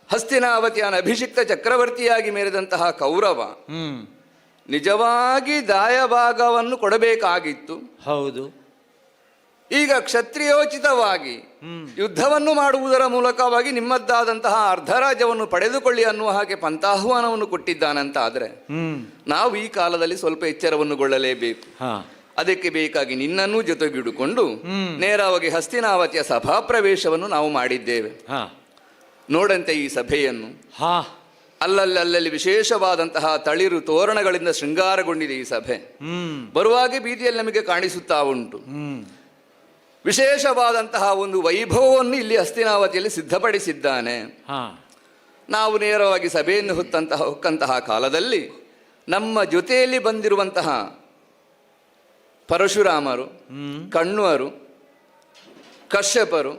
ಹಸ್ತಿನಾವತಿಯ ಅಭಿಷಿಕ್ತ ಚಕ್ರವರ್ತಿಯಾಗಿ ಮೇರೆದಂತಹ ಕೌರವ ನಿಜವಾಗಿ ದಾಯಭಾಗವನ್ನು ಕೊಡಬೇಕಾಗಿತ್ತು. ಹೌದು. ಈಗ ಕ್ಷತ್ರಿಯೋಚಿತವಾಗಿ ಯುದ್ಧವನ್ನು ಮಾಡುವುದರ ಮೂಲಕವಾಗಿ ನಿಮ್ಮದ್ದಾದಂತಹ ಅರ್ಧರಾಜ್ಯವನ್ನು ಪಡೆದುಕೊಳ್ಳಿ ಅನ್ನುವ ಹಾಗೆ ಪಂಥಾಹ್ವಾನವನ್ನು ಕೊಟ್ಟಿದ್ದಾನಂತ ಆದರೆ ನಾವು ಈ ಕಾಲದಲ್ಲಿ ಸ್ವಲ್ಪ ಎಚ್ಚರವನ್ನುಗೊಳ್ಳಲೇಬೇಕು. ಅದಕ್ಕೆ ಬೇಕಾಗಿ ನಿನ್ನನ್ನೂ ಜೊತೆಗಿಡುಕೊಂಡು ನೇರವಾಗಿ ಹಸ್ತಿನಾವತಿಯ ಸಭಾಪ್ರವೇಶವನ್ನು ನಾವು ಮಾಡಿದ್ದೇವೆ. ನೋಡಂತೆ ಈ ಸಭೆಯನ್ನು. ಅಲ್ಲಲ್ಲಿ ವಿಶೇಷವಾದಂತಹ ತಳಿರು ತೋರಣಗಳಿಂದ ಶೃಂಗಾರಗೊಂಡಿದೆ ಈ ಸಭೆ. ಬರುವಾಗೆ ಬೀದಿಯಲ್ಲಿ ನಮಗೆ ಕಾಣಿಸುತ್ತಾ ಉಂಟು. ವಿಶೇಷವಾದಂತಹ ಒಂದು ವೈಭವವನ್ನು ಇಲ್ಲಿ ಹಸ್ತಿನಾವತಿಯಲ್ಲಿ ಸಿದ್ಧಪಡಿಸಿದ್ದಾನೆ. ನಾವು ನೇರವಾಗಿ ಸಭೆಯನ್ನು ಹೊಕ್ಕಂತಹ ಕಾಲದಲ್ಲಿ ನಮ್ಮ ಜೊತೆಯಲ್ಲಿ ಬಂದಿರುವಂತಹ ಪರಶುರಾಮರು, ಕಣ್ವರು, ಕಶ್ಯಪರು,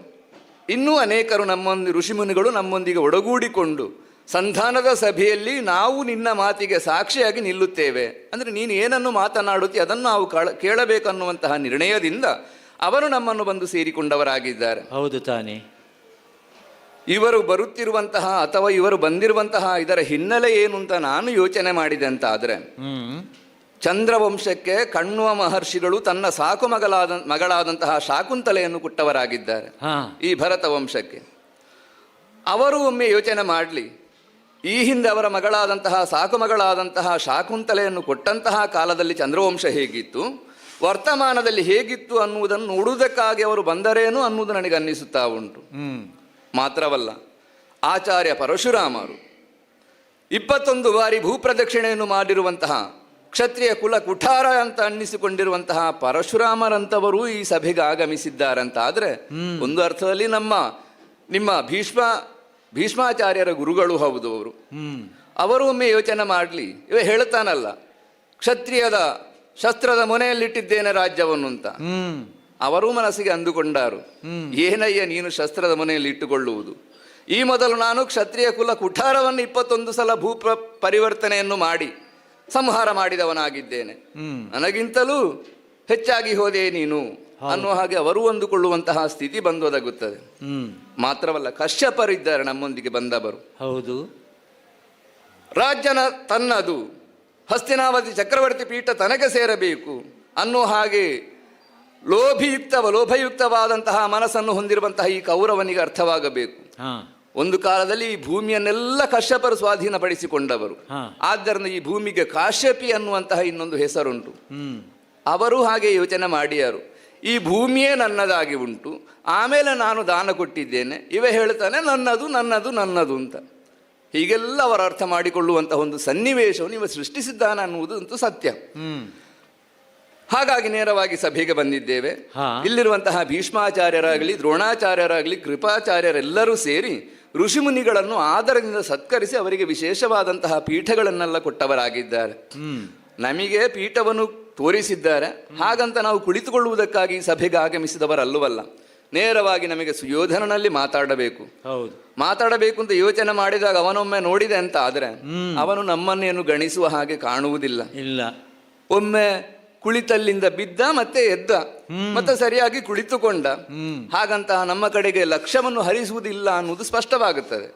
ಇನ್ನೂ ಅನೇಕರು ನಮ್ಮೊಂದು ಋಷಿಮುನಿಗಳು ನಮ್ಮೊಂದಿಗೆ ಒಡಗೂಡಿಕೊಂಡು ಸಂಧಾನದ ಸಭೆಯಲ್ಲಿ ನಾವು ನಿನ್ನ ಮಾತಿಗೆ ಸಾಕ್ಷಿಯಾಗಿ ನಿಲ್ಲುತ್ತೇವೆ. ಅಂದರೆ ನೀನು ಏನನ್ನು ಮಾತನಾಡುತ್ತಿ ಅದನ್ನು ನಾವು ಕೇಳಬೇಕನ್ನುವಂತಹ ನಿರ್ಣಯದಿಂದ ಅವರು ನಮ್ಮನ್ನು ಬಂದು ಸೇರಿಕೊಂಡವರಾಗಿದ್ದಾರೆ. ಹೌದು ತಾನೆ. ಇವರು ಬರುತ್ತಿರುವಂತಹ ಅಥವಾ ಇವರು ಬಂದಿರುವಂತಹ ಇದರ ಹಿನ್ನೆಲೆ ಏನು ಅಂತ ನಾನು ಯೋಚನೆ ಮಾಡಿದೆ ಅಂತ ಆದರೆ, ಚಂದ್ರವಂಶಕ್ಕೆ ಕಣ್ವ ಮಹರ್ಷಿಗಳು ತನ್ನ ಸಾಕು ಮಗಳಾದಂತಹ ಶಾಕುಂತಲೆಯನ್ನು ಕೊಟ್ಟವರಾಗಿದ್ದಾರೆ ಈ ಭರತ ವಂಶಕ್ಕೆ. ಅವರು ಒಮ್ಮೆ ಯೋಚನೆ ಮಾಡಲಿ, ಈ ಹಿಂದೆ ಅವರ ಮಗಳಾದಂತಹ ಸಾಕು ಮಗಳಾದಂತಹ ಶಾಕುಂತಲೆಯನ್ನು ಕೊಟ್ಟಂತಹ ಕಾಲದಲ್ಲಿ ಚಂದ್ರವಂಶ ಹೇಗಿತ್ತು, ವರ್ತಮಾನದಲ್ಲಿ ಹೇಗಿತ್ತು ಅನ್ನುವುದನ್ನು ನೋಡುವುದಕ್ಕಾಗಿ ಅವರು ಬಂದರೇನು ಅನ್ನುವುದು ನನಗೆ ಅನ್ನಿಸುತ್ತಾ ಉಂಟು. ಮಾತ್ರವಲ್ಲ, ಆಚಾರ್ಯ ಪರಶುರಾಮರು 21 ಬಾರಿ ಭೂಪ್ರದಕ್ಷಿಣೆಯನ್ನು ಮಾಡಿರುವಂತಹ ಕ್ಷತ್ರಿಯ ಕುಲ ಕುಠಾರ ಅಂತ ಅನ್ನಿಸಿಕೊಂಡಿರುವಂತಹ ಪರಶುರಾಮರಂಥವರು ಈ ಸಭೆಗೆ ಆಗಮಿಸಿದ್ದಾರಂತಾದರೆ ಒಂದು ಅರ್ಥದಲ್ಲಿ ನಿಮ್ಮ ಭೀಷ್ಮಾಚಾರ್ಯರ ಗುರುಗಳು ಹೌದು ಅವರು. ಅವರು ಒಮ್ಮೆ ಯೋಚನೆ ಮಾಡಲಿ. ಇವ ಹೇಳ್ತಾನಲ್ಲ, ಕ್ಷತ್ರಿಯದ ಶಸ್ತ್ರದ ಮೊನೆಯಲ್ಲಿಟ್ಟಿದ್ದೇನೆ ರಾಜ್ಯವನ್ನು ಅಂತ. ಅವರೂ ಮನಸ್ಸಿಗೆ ಅಂದುಕೊಂಡಾರು, ಏನಯ್ಯ ನೀನು ಶಸ್ತ್ರದ ಮೊನೆಯಲ್ಲಿ ಇಟ್ಟುಕೊಳ್ಳುವುದು? ಈ ಮೊದಲು ನಾನು ಕ್ಷತ್ರಿಯ ಕುಲ ಕುಠಾರವನ್ನು 21 ಸಲ ಭೂ ಪರಿವರ್ತನೆಯನ್ನು ಮಾಡಿ ಸಂಹಾರ ಮಾಡಿದವನಾಗಿದ್ದೇನೆ, ನನಗಿಂತಲೂ ಹೆಚ್ಚಾಗಿ ಹೋದೆ ನೀನು ಅನ್ನುವ ಹಾಗೆ ಅವರೂ ಅಂದುಕೊಳ್ಳುವಂತಹ ಸ್ಥಿತಿ ಬಂದೊದಗುತ್ತದೆ. ಮಾತ್ರವಲ್ಲ, ಕಶ್ಯಪರಿದ್ದಾರೆ ನಮ್ಮೊಂದಿಗೆ ಬಂದವರು. ಹೌದು. ರಾಜ್ಯನ ತನ್ನದು, ಹಸ್ತಿನಾವತಿ ಚಕ್ರವರ್ತಿ ಪೀಠ ತನಗೆ ಸೇರಬೇಕು ಅನ್ನೋ ಹಾಗೆ ಲೋಭಯುಕ್ತವಾದಂತಹ ಮನಸ್ಸನ್ನು ಹೊಂದಿರುವಂತಹ ಈ ಕೌರವನಿಗೆ ಅರ್ಥವಾಗಬೇಕು. ಒಂದು ಕಾಲದಲ್ಲಿ ಈ ಭೂಮಿಯನ್ನೆಲ್ಲ ಕಶ್ಯಪರು ಸ್ವಾಧೀನಪಡಿಸಿಕೊಂಡವರು. ಆದ್ದರಿಂದ ಈ ಭೂಮಿಗೆ ಕಾಶ್ಯಪಿ ಅನ್ನುವಂತಹ ಇನ್ನೊಂದು ಹೆಸರುಂಟು. ಅವರು ಹಾಗೆ ಯೋಚನೆ ಮಾಡಿಯಾರು, ಈ ಭೂಮಿಯೇ ನನ್ನದಾಗಿ ಉಂಟು, ಆಮೇಲೆ ನಾನು ದಾನ ಕೊಟ್ಟಿದ್ದೇನೆ, ಇವ ಹೇಳ್ತಾನೆ ನನ್ನದು ನನ್ನದು ನನ್ನದು ಅಂತ. ಹೀಗೆಲ್ಲ ಅವರ ಅರ್ಥ ಮಾಡಿಕೊಳ್ಳುವಂತಹ ಒಂದು ಸನ್ನಿವೇಶವನ್ನು ಇವ ಸೃಷ್ಟಿಸಿದ್ದಾನೆ ಅನ್ನುವುದು ಅಂತೂ ಸತ್ಯ. ಹಾಗಾಗಿ ನೇರವಾಗಿ ಸಭೆಗೆ ಬಂದಿದ್ದೇವೆ. ಇಲ್ಲಿರುವಂತಹ ಭೀಷ್ಮಾಚಾರ್ಯರಾಗಲಿ, ದ್ರೋಣಾಚಾರ್ಯರಾಗಲಿ, ಕೃಪಾಚಾರ್ಯರೆಲ್ಲರೂ ಸೇರಿ ಋಷಿಮುನಿಗಳನ್ನು ಆದರದಿಂದ ಸತ್ಕರಿಸಿ ಅವರಿಗೆ ವಿಶೇಷವಾದಂತಹ ಪೀಠಗಳನ್ನೆಲ್ಲ ಕೊಟ್ಟವರಾಗಿದ್ದಾರೆ. ನಮಗೆ ಪೀಠವನ್ನು ತೋರಿಸಿದ್ದಾರೆ. ಹಾಗಂತ ನಾವು ಕುಳಿತುಕೊಳ್ಳುವುದಕ್ಕಾಗಿ ಸಭೆಗೆ ಆಗಮಿಸಿದವರಲ್ಲವಲ್ಲ. ನೇರವಾಗಿ ನಮಗೆ ಸುಯೋಧನನಲ್ಲಿ ಮಾತಾಡಬೇಕು. ಹೌದು, ಮಾತಾಡಬೇಕು ಅಂತ ಯೋಚನೆ ಮಾಡಿದಾಗ ಅವನೊಮ್ಮೆ ನೋಡಿದೆ ಅಂತ ಆದರೆ ಅವನು ನಮ್ಮನ್ನೇನು ಗಣಿಸುವ ಹಾಗೆ ಕಾಣುವುದಿಲ್ಲ. ಇಲ್ಲ, ಒಮ್ಮೆ ಕುಳಿತಲ್ಲಿಂದ ಬಿದ್ದ, ಮತ್ತೆ ಎದ್ದ, ಮತ್ತೆ ಸರಿಯಾಗಿ ಕುಳಿತುಕೊಂಡ. ಹಾಗಂತ ನಮ್ಮ ಕಡೆಗೆ ಲಕ್ಷ್ಯವನ್ನು ಹರಿಸುವುದಿಲ್ಲ ಅನ್ನುವುದು ಸ್ಪಷ್ಟವಾಗುತ್ತದೆ.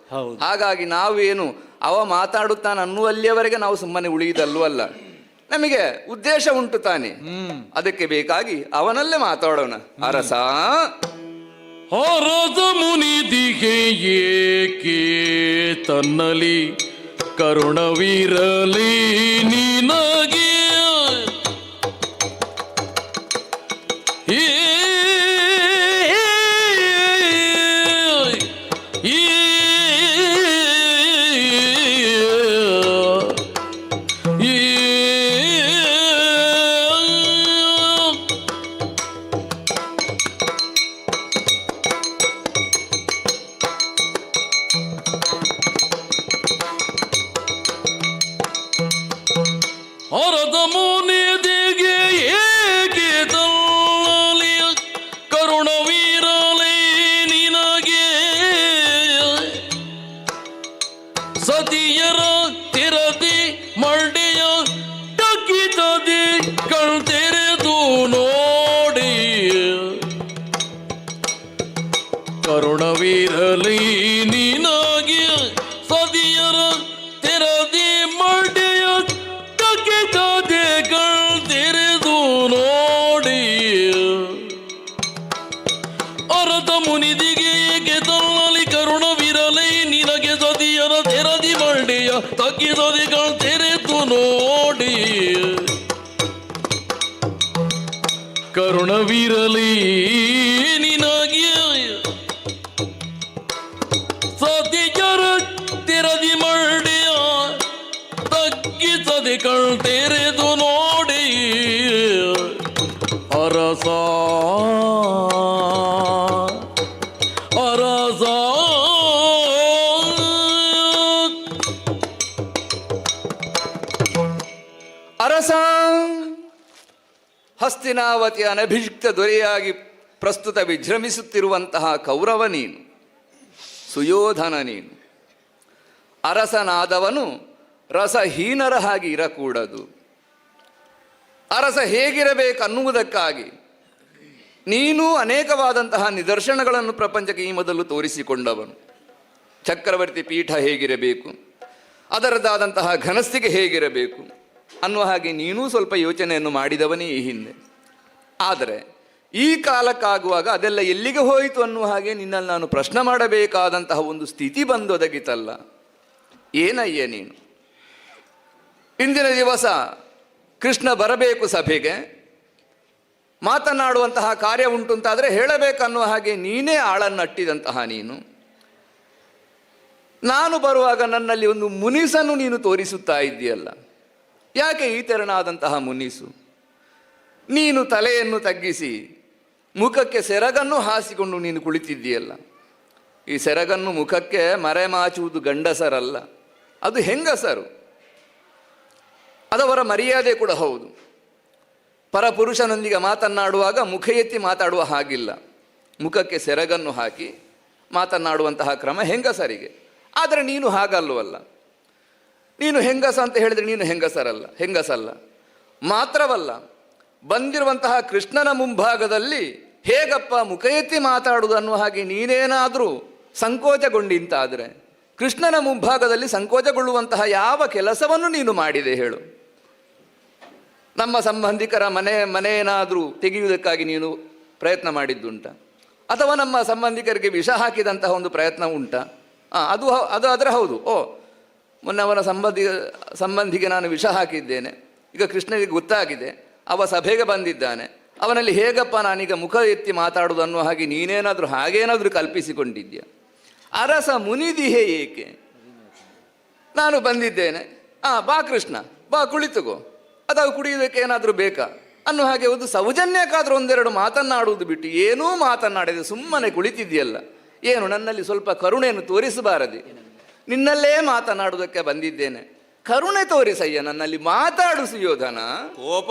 ಹಾಗಾಗಿ ನಾವೇನು ಅವ ಮಾತಾಡುತ್ತಾನೆ ಅನ್ನುವಲ್ಲಿಯವರೆಗೆ ನಾವು ಸುಮ್ಮನೆ ಉಳಿಯುವುದಲ್ಲೂ ಅಲ್ಲ. ನಮಗೆ ಉದ್ದೇಶ ಉಂಟು ತಾನೆ, ಅದಕ್ಕೆ ಬೇಕಾಗಿ ಅವನಲ್ಲೇ ಮಾತಾಡೋಣ. ಅರಸ ಹರದ ಮುನಿದಿಗೆ ಏಕೆ ತನ್ನಲಿ ಕರುಣವಿರಲಿ ನಿನಗೆ, ಹರದ ಮುನಿದಿಗೆ ಏಕೆ ತನ್ನಲಿ ತೆರೆದು ನೋಡಿ ಕರುಣವಿರಲಿ ನಿನಗೆ. ಸತಿಯರ ತಿರದಿ ಮಂಡಿಯ ತಗ್ಗಿಸದೆ ಕಣ್ ತೆರೆದು ನೋಡಿ ಅರಸ ಅರಸ. ಅರಸ, ಹಸ್ತಿನಾವತಿಯ ಅನಭಿಷಿಕ್ತ ದೊರೆಯಾಗಿ ಪ್ರಸ್ತುತ ವಿಜೃಂಭಿಸುತ್ತಿರುವಂತಹ ಕೌರವ ನೀನು, ಸುಯೋಧನ ನೀನು. ಅರಸನಾದವನು ರಸಹೀನರ ಹಾಗೆ ಇರಕೂಡದು. ಅರಸ ಹೇಗಿರಬೇಕನ್ನುವುದಕ್ಕಾಗಿ ನೀನು ಅನೇಕವಾದಂತಹ ನಿದರ್ಶನಗಳನ್ನು ಪ್ರಪಂಚಕ್ಕೆ ಈ ಮೊದಲು ತೋರಿಸಿಕೊಂಡವನು. ಚಕ್ರವರ್ತಿ ಪೀಠ ಹೇಗಿರಬೇಕು, ಅದರದ್ದಾದಂತಹ ಘನಸ್ಥಿಗೆ ಹೇಗಿರಬೇಕು ಅನ್ನುವ ಹಾಗೆ ನೀನೂ ಸ್ವಲ್ಪ ಯೋಚನೆಯನ್ನು ಮಾಡಿದವನೇ ಈ ಹಿಂದೆ. ಆದರೆ ಈ ಕಾಲಕ್ಕಾಗುವಾಗ ಅದೆಲ್ಲ ಎಲ್ಲಿಗೆ ಹೋಯಿತು ಅನ್ನುವ ಹಾಗೆ ನಿನ್ನಲ್ಲಿ ನಾನು ಪ್ರಶ್ನೆ ಮಾಡಬೇಕಾದಂತಹ ಒಂದು ಸ್ಥಿತಿ ಬಂದೊದಗಿತಲ್ಲ. ಏನಯ್ಯ ನೀನು? ಇಂದಿನ ದಿವಸ ಕೃಷ್ಣ ಬರಬೇಕು ಸಭೆಗೆ, ಮಾತನಾಡುವಂತಹ ಕಾರ್ಯ ಉಂಟು ಅಂತಾದರೆ ಹೇಳಬೇಕನ್ನುವ ಹಾಗೆ ನೀನೇ ಆಳನ್ನಟ್ಟಿದಂತಹ ನೀನು, ನಾನು ಬರುವಾಗ ನನ್ನಲ್ಲಿ ಒಂದು ಮುನಿಸನ್ನು ನೀನು ತೋರಿಸುತ್ತಾ ಇದ್ದೀಯಲ್ಲ, ಯಾಕೆ ಈ ತೆರನಾದಂತಹ ಮುನಿಸು? ನೀನು ತಲೆಯನ್ನು ತಗ್ಗಿಸಿ ಮುಖಕ್ಕೆ ಸೆರಗನ್ನು ಹಾಸಿಕೊಂಡು ನೀನು ಕುಳಿತಿದ್ದೀಯಲ್ಲ. ಈ ಸೆರಗನ್ನು ಮುಖಕ್ಕೆ ಮರೆಮಾಚುವುದು ಗಂಡಸರಲ್ಲ, ಅದು ಹೆಂಗಸರು, ಅದವರ ಮರ್ಯಾದೆ ಕೂಡ ಹೌದು. ಪರಪುರುಷನೊಂದಿಗೆ ಮಾತನಾಡುವಾಗ ಮುಖ ಎತ್ತಿ ಮಾತಾಡುವ ಹಾಗಿಲ್ಲ, ಮುಖಕ್ಕೆ ಸೆರಗನ್ನು ಹಾಕಿ ಮಾತನಾಡುವಂತಹ ಕ್ರಮ ಹೆಂಗಸರಿಗೆ. ಆದರೆ ನೀನು ಹಾಗಲ್ವಲ್ಲ, ನೀನು ಹೆಂಗಸ ಅಂತ ಹೇಳಿದರೆ ನೀನು ಹೆಂಗಸರಲ್ಲ, ಹೆಂಗಸಲ್ಲ. ಮಾತ್ರವಲ್ಲ, ಬಂದಿರುವಂತಹ ಕೃಷ್ಣನ ಮುಂಭಾಗದಲ್ಲಿ ಹೇಗಪ್ಪ ಮುಖ ಎತ್ತಿ ಮಾತಾಡುವುದು ಅನ್ನುವ ಹಾಗೆ ನೀನೇನಾದರೂ ಸಂಕೋಚಗೊಂಡಿಂತಾದರೆ ಕೃಷ್ಣನ ಮುಂಭಾಗದಲ್ಲಿ ಸಂಕೋಚಗೊಳ್ಳುವಂತಹ ಯಾವ ಕೆಲಸವನ್ನು ನೀನು ಮಾಡಿದೆ ಹೇಳು? ನಮ್ಮ ಸಂಬಂಧಿಕರ ಮನೆಯೇನಾದರೂ ತೆಗೆಯುವುದಕ್ಕಾಗಿ ನೀನು ಪ್ರಯತ್ನ ಮಾಡಿದ್ದುಂಟ? ಅಥವಾ ನಮ್ಮ ಸಂಬಂಧಿಕರಿಗೆ ವಿಷ ಹಾಕಿದಂತಹ ಒಂದು ಪ್ರಯತ್ನ ಉಂಟಾ? ಅದು ಅದು ಆದರೆ ಹೌದು. ಓ, ಮೊನ್ನೆ ಅವನ ಸಂಬಂಧಿಗೆ ನಾನು ವಿಷ ಹಾಕಿದ್ದೇನೆ, ಈಗ ಕೃಷ್ಣನಿಗೆ ಗೊತ್ತಾಗಿದೆ, ಅವ ಸಭೆಗೆ ಬಂದಿದ್ದಾನೆ, ಅವನಲ್ಲಿ ಹೇಗಪ್ಪ ನಾನೀಗ ಮುಖ ಎತ್ತಿ ಮಾತಾಡುವುದು ಅನ್ನುವ ಹಾಗೆ ನೀನೇನಾದರೂ ಹಾಗೇನಾದರೂ ಕಲ್ಪಿಸಿಕೊಂಡಿದ್ಯಾ? ಅರಸ ಮುನಿದಿಹೆ ಏಕೆ? ನಾನು ಬಂದಿದ್ದೇನೆ, ಬಾ ಕೃಷ್ಣ ಬಾ, ಕುಳಿತುಕೋ, ಅಥವಾ ಕುಡಿಯುವುದಕ್ಕೆ ಏನಾದರೂ ಬೇಕಾ ಅನ್ನೋ ಹಾಗೆ ಒಂದು ಸೌಜನ್ಯಕ್ಕಾದರೂ ಒಂದೆರಡು ಮಾತನ್ನಾಡುವುದು ಬಿಟ್ಟು ಏನೂ ಮಾತನ್ನಾಡದೆ ಸುಮ್ಮನೆ ಕುಳಿತಿದೆಯಲ್ಲ. ಏನು ನನ್ನಲ್ಲಿ ಸ್ವಲ್ಪ ಕರುಣೆಯನ್ನು ತೋರಿಸಬಾರದೆ? ನಿನ್ನಲ್ಲೇ ಮಾತನಾಡುವುದಕ್ಕೆ ಬಂದಿದ್ದೇನೆ, ಕರುಣೆ ತೋರಿಸಯ್ಯ, ನನ್ನಲ್ಲಿ ಮಾತಾಡು ಸುಯೋಧನ. ಕೋಪ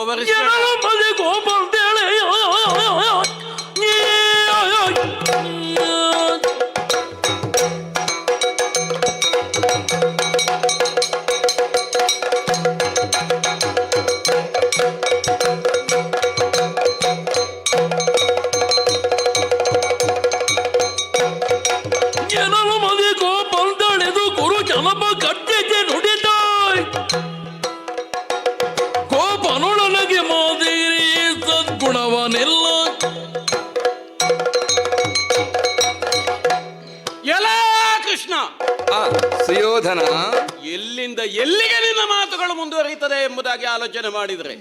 ಸದ್ಗುಣವನೆಲ್ಲ. ಎಲ್ಲ ಕೃಷ್ಣ ಸುಯೋಧನ, ಎಲ್ಲಿಂದ ಎಲ್ಲಿಗೆ ನಿನ್ನ ಮಾತುಗಳು ಮುಂದುವರಿಯುತ್ತದೆ ಎಂಬುದಾಗಿ ಆಲೋಚನೆ ಮಾಡಿದ್ರೆ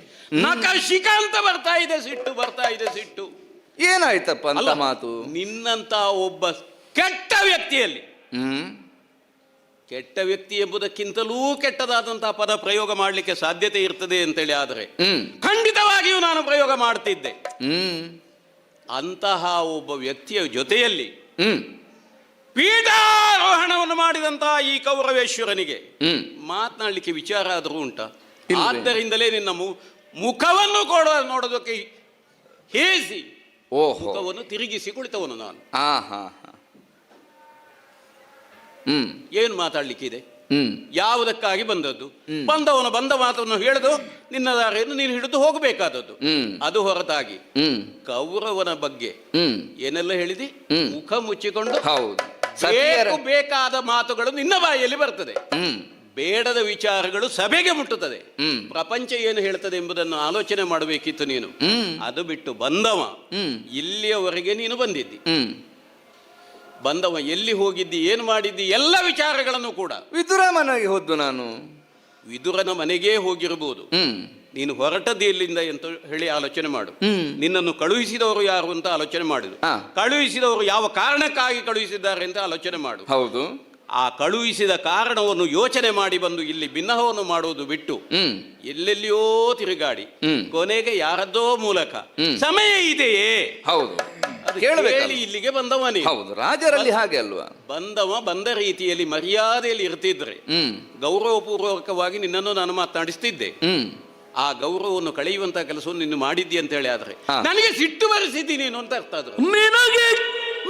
ನಕ ಶಿಖಾಂತ ಬರ್ತಾ ಇದೆ, ಸಿಟ್ಟು ಬರ್ತಾ ಇದೆ, ಸಿಟ್ಟು. ಏನಾಯ್ತಪ್ಪ ಅಂತ ಮಾತು? ನಿನ್ನಂತ ಒಬ್ಬ ಕೆಟ್ಟ ವ್ಯಕ್ತಿಯಲ್ಲಿ, ಕೆಟ್ಟ ವ್ಯಕ್ತಿ ಎಂಬುದಕ್ಕಿಂತಲೂ ಕೆಟ್ಟದಾದಂತಹ ಪದ ಪ್ರಯೋಗ ಮಾಡಲಿಕ್ಕೆ ಸಾಧ್ಯತೆ ಇರ್ತದೆ ಅಂತೇಳಿ ಆದರೆ ಖಂಡಿತವಾಗಿಯೂ ನಾನು ಪ್ರಯೋಗ ಮಾಡ್ತಿದ್ದೆ. ಅಂತಹ ಒಬ್ಬ ವ್ಯಕ್ತಿಯ ಜೊತೆಯಲ್ಲಿ ಪೀಠಾರೋಹಣವನ್ನು ಮಾಡಿದಂತಹ ಈ ಕೌರವೇಶ್ವರನಿಗೆ ಮಾತನಾಡಲಿಕ್ಕೆ ವಿಚಾರ ಆದರೂ ಉಂಟ? ಆದ್ದರಿಂದಲೇ ನಿನ್ನ ಮುಖವನ್ನು ಕೊಡ ನೋಡೋದಕ್ಕೆ ಹೇಸಿ ಮುಖವನ್ನು ತಿರುಗಿಸಿ ಕುಳಿತವನು ನಾನು. ಏನು ಮಾತಾಡ್ಲಿಕ್ಕಿದೆ? ಯಾವುದಕ್ಕಾಗಿ ಬಂದದ್ದು? ಬಂದವನು ಬಂದ ಮಾತನ್ನು ಹೇಳಿದು ನಿನ್ನ ದಾರಿಯನ್ನು ನೀನು ಹಿಡಿದು ಹೋಗಬೇಕಾದದ್ದು. ಅದು ಹೊರತಾಗಿ ಕೌರವನ ಬಗ್ಗೆ ಏನೆಲ್ಲ ಹೇಳಿದಿ? ಮುಖ ಮುಚ್ಚಿಕೊಂಡು ಬೇಕು ಬೇಕಾದ ಮಾತುಗಳು ನಿನ್ನ ಬಾಯಲ್ಲಿ ಬರ್ತದೆ, ಬೇಡದ ವಿಚಾರಗಳು ಸಭೆಗೆ ಮುಟ್ಟುತ್ತದೆ. ಪ್ರಪಂಚ ಏನು ಹೇಳ್ತದೆ ಎಂಬುದನ್ನು ಆಲೋಚನೆ ಮಾಡಬೇಕಿತ್ತು ನೀನು. ಅದು ಬಿಟ್ಟು ಬಂದವ ಇಲ್ಲಿಯವರೆಗೆ ನೀನು ಬಂದಿದ್ದಿ, ಬಂದವ ಎಲ್ಲಿ ಹೋಗಿದ್ದಿ, ಏನು ಮಾಡಿದ್ದಿ, ಎಲ್ಲ ವಿಚಾರಗಳನ್ನು ಕೂಡ. ವಿದುರ ಮನೆಗೆ ಹೋದ್ದು ನಾನು. ವಿದುರನ ಮನೆಗೇ ಹೋಗಿರಬಹುದು. ನೀನು ಹೊರಟದ್ದು ಎಲ್ಲಿಂದ ಅಂತ ಹೇಳಿ ಆಲೋಚನೆ ಮಾಡು. ನಿನ್ನನ್ನು ಕಳುಹಿಸಿದವರು ಯಾರು ಅಂತ ಆಲೋಚನೆ ಮಾಡುದು. ಕಳುಹಿಸಿದವರು ಯಾವ ಕಾರಣಕ್ಕಾಗಿ ಕಳುಹಿಸಿದ್ದಾರೆ ಅಂತ ಆಲೋಚನೆ ಮಾಡು. ಹೌದು. ಆ ಕಳುಹಿಸಿದ ಕಾರಣವನ್ನು ಯೋಚನೆ ಮಾಡಿ ಬಂದು ಇಲ್ಲಿ ಭಿನ್ನಹವನ್ನು ಮಾಡುವುದು ಬಿಟ್ಟು ಎಲ್ಲೆಲ್ಲಿಯೋ ತಿರುಗಾಡಿ ಕೊನೆಗೆ ಯಾರದ್ದೋ ಮೂಲಕ ಸಮಯ ಇದೆಯೇ? ಹೌದು, ಕೇಳಿ ಇಲ್ಲಿಗೆ ಬಂದವ ನೀನು. ಹೌದು, ರಾಜರಲ್ಲಿ ಹಾಗೆ ಅಲ್ವಾ? ಬಂದವ ಬಂದ ರೀತಿಯಲ್ಲಿ ಮರ್ಯಾದೆಯಲ್ಲಿ ಇರ್ತಿದ್ರೆ ಗೌರವಪೂರ್ವಕವಾಗಿ ನಿನ್ನನ್ನು ನಾನು ಮಾತನಾಡಿಸ್ತಿದ್ದೆ. ಆ ಗೌರವವನ್ನು ಕಳೆಯುವಂತಹ ಕೆಲಸವನ್ನು ನೀನು ಮಾಡಿದ್ದಿ ಅಂತ ಹೇಳಿ ಆದ್ರೆ ನನಗೆ ಸಿಟ್ಟು ಬರಿಸಿದ್ದಿ ನೀನು ಅಂತ ಅರ್ಥ ಆದ್ರು. ನಿನಗೆ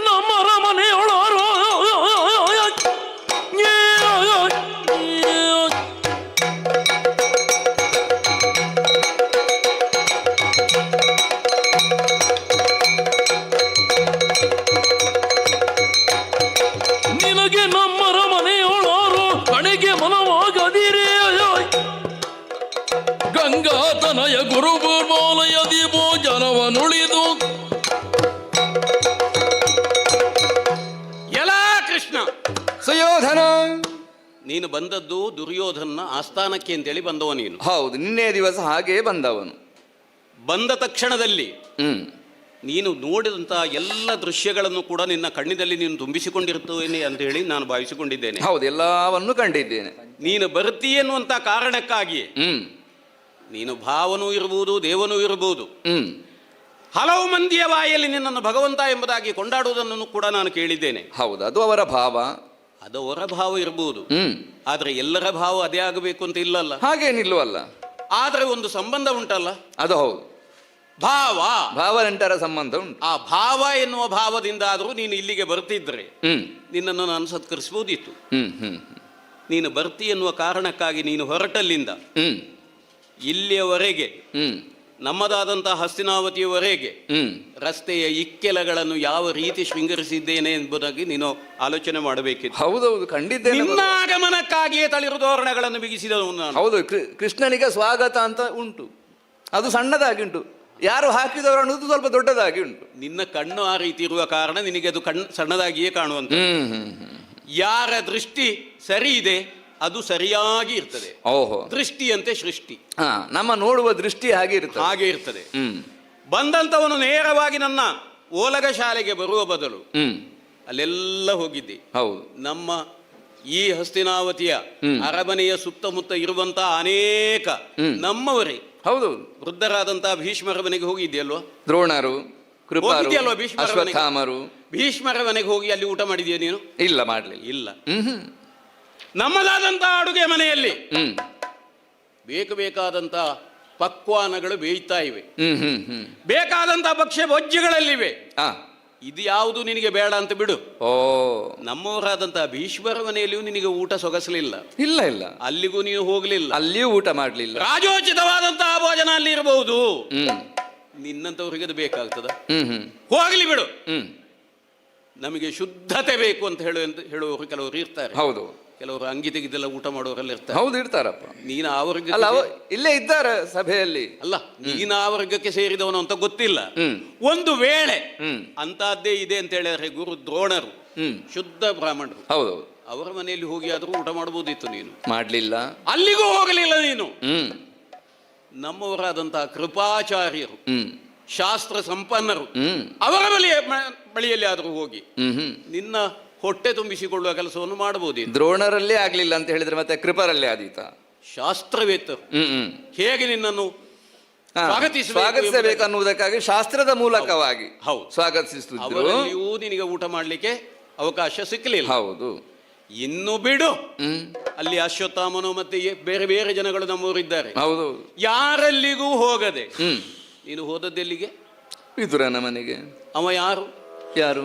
ನಮ್ಮ ಮನೆಯೊಳರು ನಿನಗೆ ನಮ್ಮರ ಮನೆಯೊಳರು ಕಣಿಗೆ ಮನವಾಗದಿರೇ. ಗಂಗಾತನಯ ಗುರು ಬೋಲಯದಿ ಭೋಜನವನುಳಿದು. ಎಲಾ ಕೃಷ್ಣ ಸುಯೋಧನ, ನೀನು ಬಂದದ್ದು ದುರ್ಯೋಧನ ಆಸ್ಥಾನಕ್ಕೆ ಅಂತೇಳಿ ಬಂದವ ನೀನು. ಹೌದು, ನಿನ್ನೆ ದಿವಸ ಹಾಗೇ ಬಂದವನು. ಬಂದ ತಕ್ಷಣದಲ್ಲಿ ನೀನು ನೋಡಿದಂತಹ ಎಲ್ಲ ದೃಶ್ಯಗಳನ್ನು ಕೂಡ ನಿನ್ನ ಕಣ್ಣಿನಲ್ಲಿ ನೀನು ತುಂಬಿಸಿಕೊಂಡಿರ್ತೇನೆ ಅಂತ ಹೇಳಿ ನಾನು ಭಾವಿಸಿಕೊಂಡಿದ್ದೇನೆ. ಹೌದು, ಎಲ್ಲವನ್ನೂ ಕಂಡಿದ್ದೇನೆ. ನೀನು ಬರ್ತೀಯನ್ನುವಂತ ಕಾರಣಕ್ಕಾಗಿ ನೀನು ಭಾವನೂ ಇರಬಹುದು, ದೇವನೂ ಇರಬಹುದು. ಹಲವು ಮಂದಿಯ ಬಾಯಲ್ಲಿ ನಿನ್ನನ್ನು ಭಗವಂತ ಎಂಬುದಾಗಿ ಕೊಂಡಾಡುವುದನ್ನು ಕೂಡ ನಾನು ಕೇಳಿದ್ದೇನೆ. ಹೌದು, ಅದು ಅವರ ಭಾವ. ಅದು ಅವರ ಭಾವ ಇರಬಹುದು, ಆದ್ರೆ ಎಲ್ಲರ ಭಾವ ಅದೇ ಆಗಬೇಕು ಅಂತ ಇಲ್ಲಲ್ಲ. ಹಾಗೇನಿಲ್ವಲ್ಲ. ಆದ್ರೆ ಒಂದು ಸಂಬಂಧ ಉಂಟಲ್ಲ. ಅದು ಹೌದು. ಭಾವ ಭಾವ ನೆಂಟರ ಸಂಬಂಧ ಉಂಟು. ಆ ಭಾವ ಎನ್ನುವ ಭಾವದಿಂದ ಆದರೂ ನೀನು ಇಲ್ಲಿಗೆ ಬರ್ತಿದ್ರೆ ನಿನ್ನನ್ನು ನಾನು ಸತ್ಕರಿಸಬಹುದಿತ್ತು. ನೀನು ಬರ್ತಿ ಎನ್ನುವ ಕಾರಣಕ್ಕಾಗಿ ನೀನು ಹೊರಟಲ್ಲಿಂದ ಇಲ್ಲಿಯವರೆಗೆ ನಮ್ಮದಾದಂತಹ ಹಸ್ತಿನಾವತಿಯವರೆಗೆ ರಸ್ತೆಯ ಇಕ್ಕೆಲಗಳನ್ನು ಯಾವ ರೀತಿ ಶೃಂಗರಿಸಿದ್ದೇನೆ ಎಂಬುದಾಗಿ ನೀನು ಆಲೋಚನೆ ಮಾಡಬೇಕಿತ್ತು. ಹೌದೌದು, ಖಂಡಿತ. ನಿನ್ನ ಆಗಮನಕ್ಕಾಗಿಯೇ ತಳಿರು ತೋರಣಗಳನ್ನು ಬಿಗಿಸಿದವನು ನಾನು. ಹೌದು, ಕೃಷ್ಣನಿಗೆ ಸ್ವಾಗತ ಅಂತ ಉಂಟು, ಅದು ಸಣ್ಣದಾಗಿ ಉಂಟು. ಯಾರು ಹಾಕಿದವರು ಅನ್ನೋದು ಸ್ವಲ್ಪ ದೊಡ್ಡದಾಗಿ ಉಂಟು. ನಿನ್ನ ಕಣ್ಣು ಆ ರೀತಿ ಇರುವ ಕಾರಣ ನಿನಗೆ ಅದು ಕಣ್ಣು ಸಣ್ಣದಾಗಿಯೇ ಕಾಣುವಂತ. ಯಾರ ದೃಷ್ಟಿ ಸರಿ ಇದೆ ಅದು ಸರಿಯಾಗಿ ಇರ್ತದೆ. ಓಹೋ, ದೃಷ್ಟಿಯಂತೆ ಸೃಷ್ಟಿ. ನಮ್ಮ ನೋಡುವ ದೃಷ್ಟಿ ಹಾಗೆ ಇರ್ತದೆ. ಹಾಗೆ ಇರ್ತದೆ. ಬಂದಂತವನು ನೇರವಾಗಿ ನನ್ನ ಓಲಗ ಶಾಲೆಗೆ ಬರುವ ಬದಲು ಅಲ್ಲೆಲ್ಲ ಹೋಗಿದ್ದೆ. ಹೌದು, ನಮ್ಮ ಈ ಹಸ್ತಿನಾವತಿಯ ಅರಮನೆಯ ಸುತ್ತಮುತ್ತ ಇರುವಂತಹ ಅನೇಕ ನಮ್ಮವರೇ. ಹೌದು, ವೃದ್ಧರಾದಂತಹ ಭೀಷ್ಮರ ಮನೆಗೆ ಹೋಗಿದ್ಯಲ್ವಾ? ದ್ರೋಣರು, ಹೋಗಿದ್ಯಲ್ವಾ ಭೀಷ್ಮರ? ಭೀಷ್ಮರ ಮನೆಗೆ ಹೋಗಿ ಅಲ್ಲಿ ಊಟ ಮಾಡಿದ್ಯಾ ನೀನು? ಇಲ್ಲ, ಮಾಡ್ಲಿಲ್ಲ. ಇಲ್ಲ. ನಮ್ಮದಾದಂತಹ ಅಡುಗೆ ಮನೆಯಲ್ಲಿ ಬೇಕು ಬೇಕಾದಂತಹ ಪಕ್ವಾನಗಳು ಬೇಯ್ತಾ ಇವೆ, ಬೇಕಾದಂತಹ ಭಕ್ಷ್ಯ ಭೋಜ್ಯಗಳಲ್ಲಿವೆ. ಇದು ಯಾವುದು ನಿನಗೆ ಬೇಡ ಅಂತ ಬಿಡು. ಓ, ನಮ್ಮವರಾದಂತಹ ಭೀಷ್ಮರ ಮನೆಯಲ್ಲಿಯೂ ನಿನಗೆ ಊಟ ಸೊಗಸಲಿಲ್ಲ. ಇಲ್ಲ ಇಲ್ಲ, ಅಲ್ಲಿಗೂ ನೀನು ಹೋಗ್ಲಿಲ್ಲ, ಅಲ್ಲಿಯೂ ಊಟ ಮಾಡಲಿಲ್ಲ. ರಾಜೋಚಿತವಾದಂತಹ ಭೋಜನ ಅಲ್ಲಿ ಇರಬಹುದು. ನಿನ್ನಂತವರಿಗೆ ಅದು ಬೇಕಾಗ್ತದ? ಹೋಗ್ಲಿ ಬಿಡು. ನಮಗೆ ಶುದ್ಧತೆ ಬೇಕು ಅಂತ ಹೇಳುವವರು ಕೆಲವರು ಇರ್ತಾರೆ. ಹೌದು, ಕೆಲವರು ಅಂಗಿ ತೆಗೆದೆಲ್ಲ ಊಟ ಮಾಡುವವರೆಲ್ಲ ಇರ್ತಾರೆ. ಹೌದು, ಇರ್ತಾರಪ್ಪ. ನೀನು ಆ ವರ್ಗ ಅಲ್ಲ, ಇಲ್ಲೇ ಇದ್ದಾರೆ ಸಭೆಯಲ್ಲಿ. ಅಲ್ಲ, ನೀನು ಆ ವರ್ಗಕ್ಕೆ ಸೇರಿದವನು ಅಂತ ಗೊತ್ತಿಲ್ಲ. ಒಂದು ವೇಳೆ ಅಂತಹದ್ದೇ ಇದೆ ಅಂತ ಹೇಳಿದ್ರೆ ಗುರು ದ್ರೋಣರು ಶುದ್ಧ ಬ್ರಾಹ್ಮಣರು. ಹೌದು, ಅವರ ಮನೆಯಲ್ಲಿ ಹೋಗಿ ಆದ್ರೂ ಊಟ ಮಾಡಬಹುದಿತ್ತು, ನೀನು ಮಾಡ್ಲಿಲ್ಲ, ಅಲ್ಲಿಗೂ ಹೋಗಲಿಲ್ಲ ನೀನು. ನಮ್ಮವರಾದಂತಹ ಕೃಪಾಚಾರ್ಯರು, ಶಾಸ್ತ್ರ ಸಂಪನ್ನರು, ಅವರ ಬಳಿಯಲ್ಲಿ ಆದರೂ ಹೋಗಿ ನಿನ್ನ ಹೊಟ್ಟೆ ತುಂಬಿಸಿಕೊಳ್ಳುವ ಕೆಲಸವನ್ನು ಮಾಡಬಹುದು. ದ್ರೋಣರಲ್ಲೇ ಆಗ್ಲಿಲ್ಲ ಅಂತ ಹೇಳಿದ್ರೆ ಮತ್ತೆ ಕೃಪರಲ್ಲೇ ಆದೀತ. ಶಾಸ್ತ್ರವೇತ್ತರು ಹೇಗೆ ನಿನ್ನನ್ನು ಸ್ವಾಗತಿಸಬೇಕು ಅನ್ನುವುದಕ್ಕಾಗಿ ಶಾಸ್ತ್ರದ ಮೂಲಕವಾಗಿ ಸ್ವಾಗತಿಸುತ್ತಿದ್ರು. ಅವರಲ್ಲಿಯೂ ನಿನಗೆ ಊಟ ಮಾಡಲಿಕ್ಕೆ ಅವಕಾಶ ಸಿಕ್ಕಲಿಲ್ಲ. ಹೌದು, ಇನ್ನು ಬಿಡು, ಅಲ್ಲಿ ಅಶ್ವತ್ಥಾಮನು ಮತ್ತೆ ಬೇರೆ ಬೇರೆ ಜನಗಳು ನಮ್ಮವರಿದ್ದಾರೆ. ಹೌದು, ಯಾರಲ್ಲಿಗೂ ಹೋಗದೆ ನೀನು ಹೋದದ್ದೆಲ್ಲಿಗೆ? ವಿದುರನ ಮನೆಗೆ. ಅವ ಯಾರು? ಯಾರು?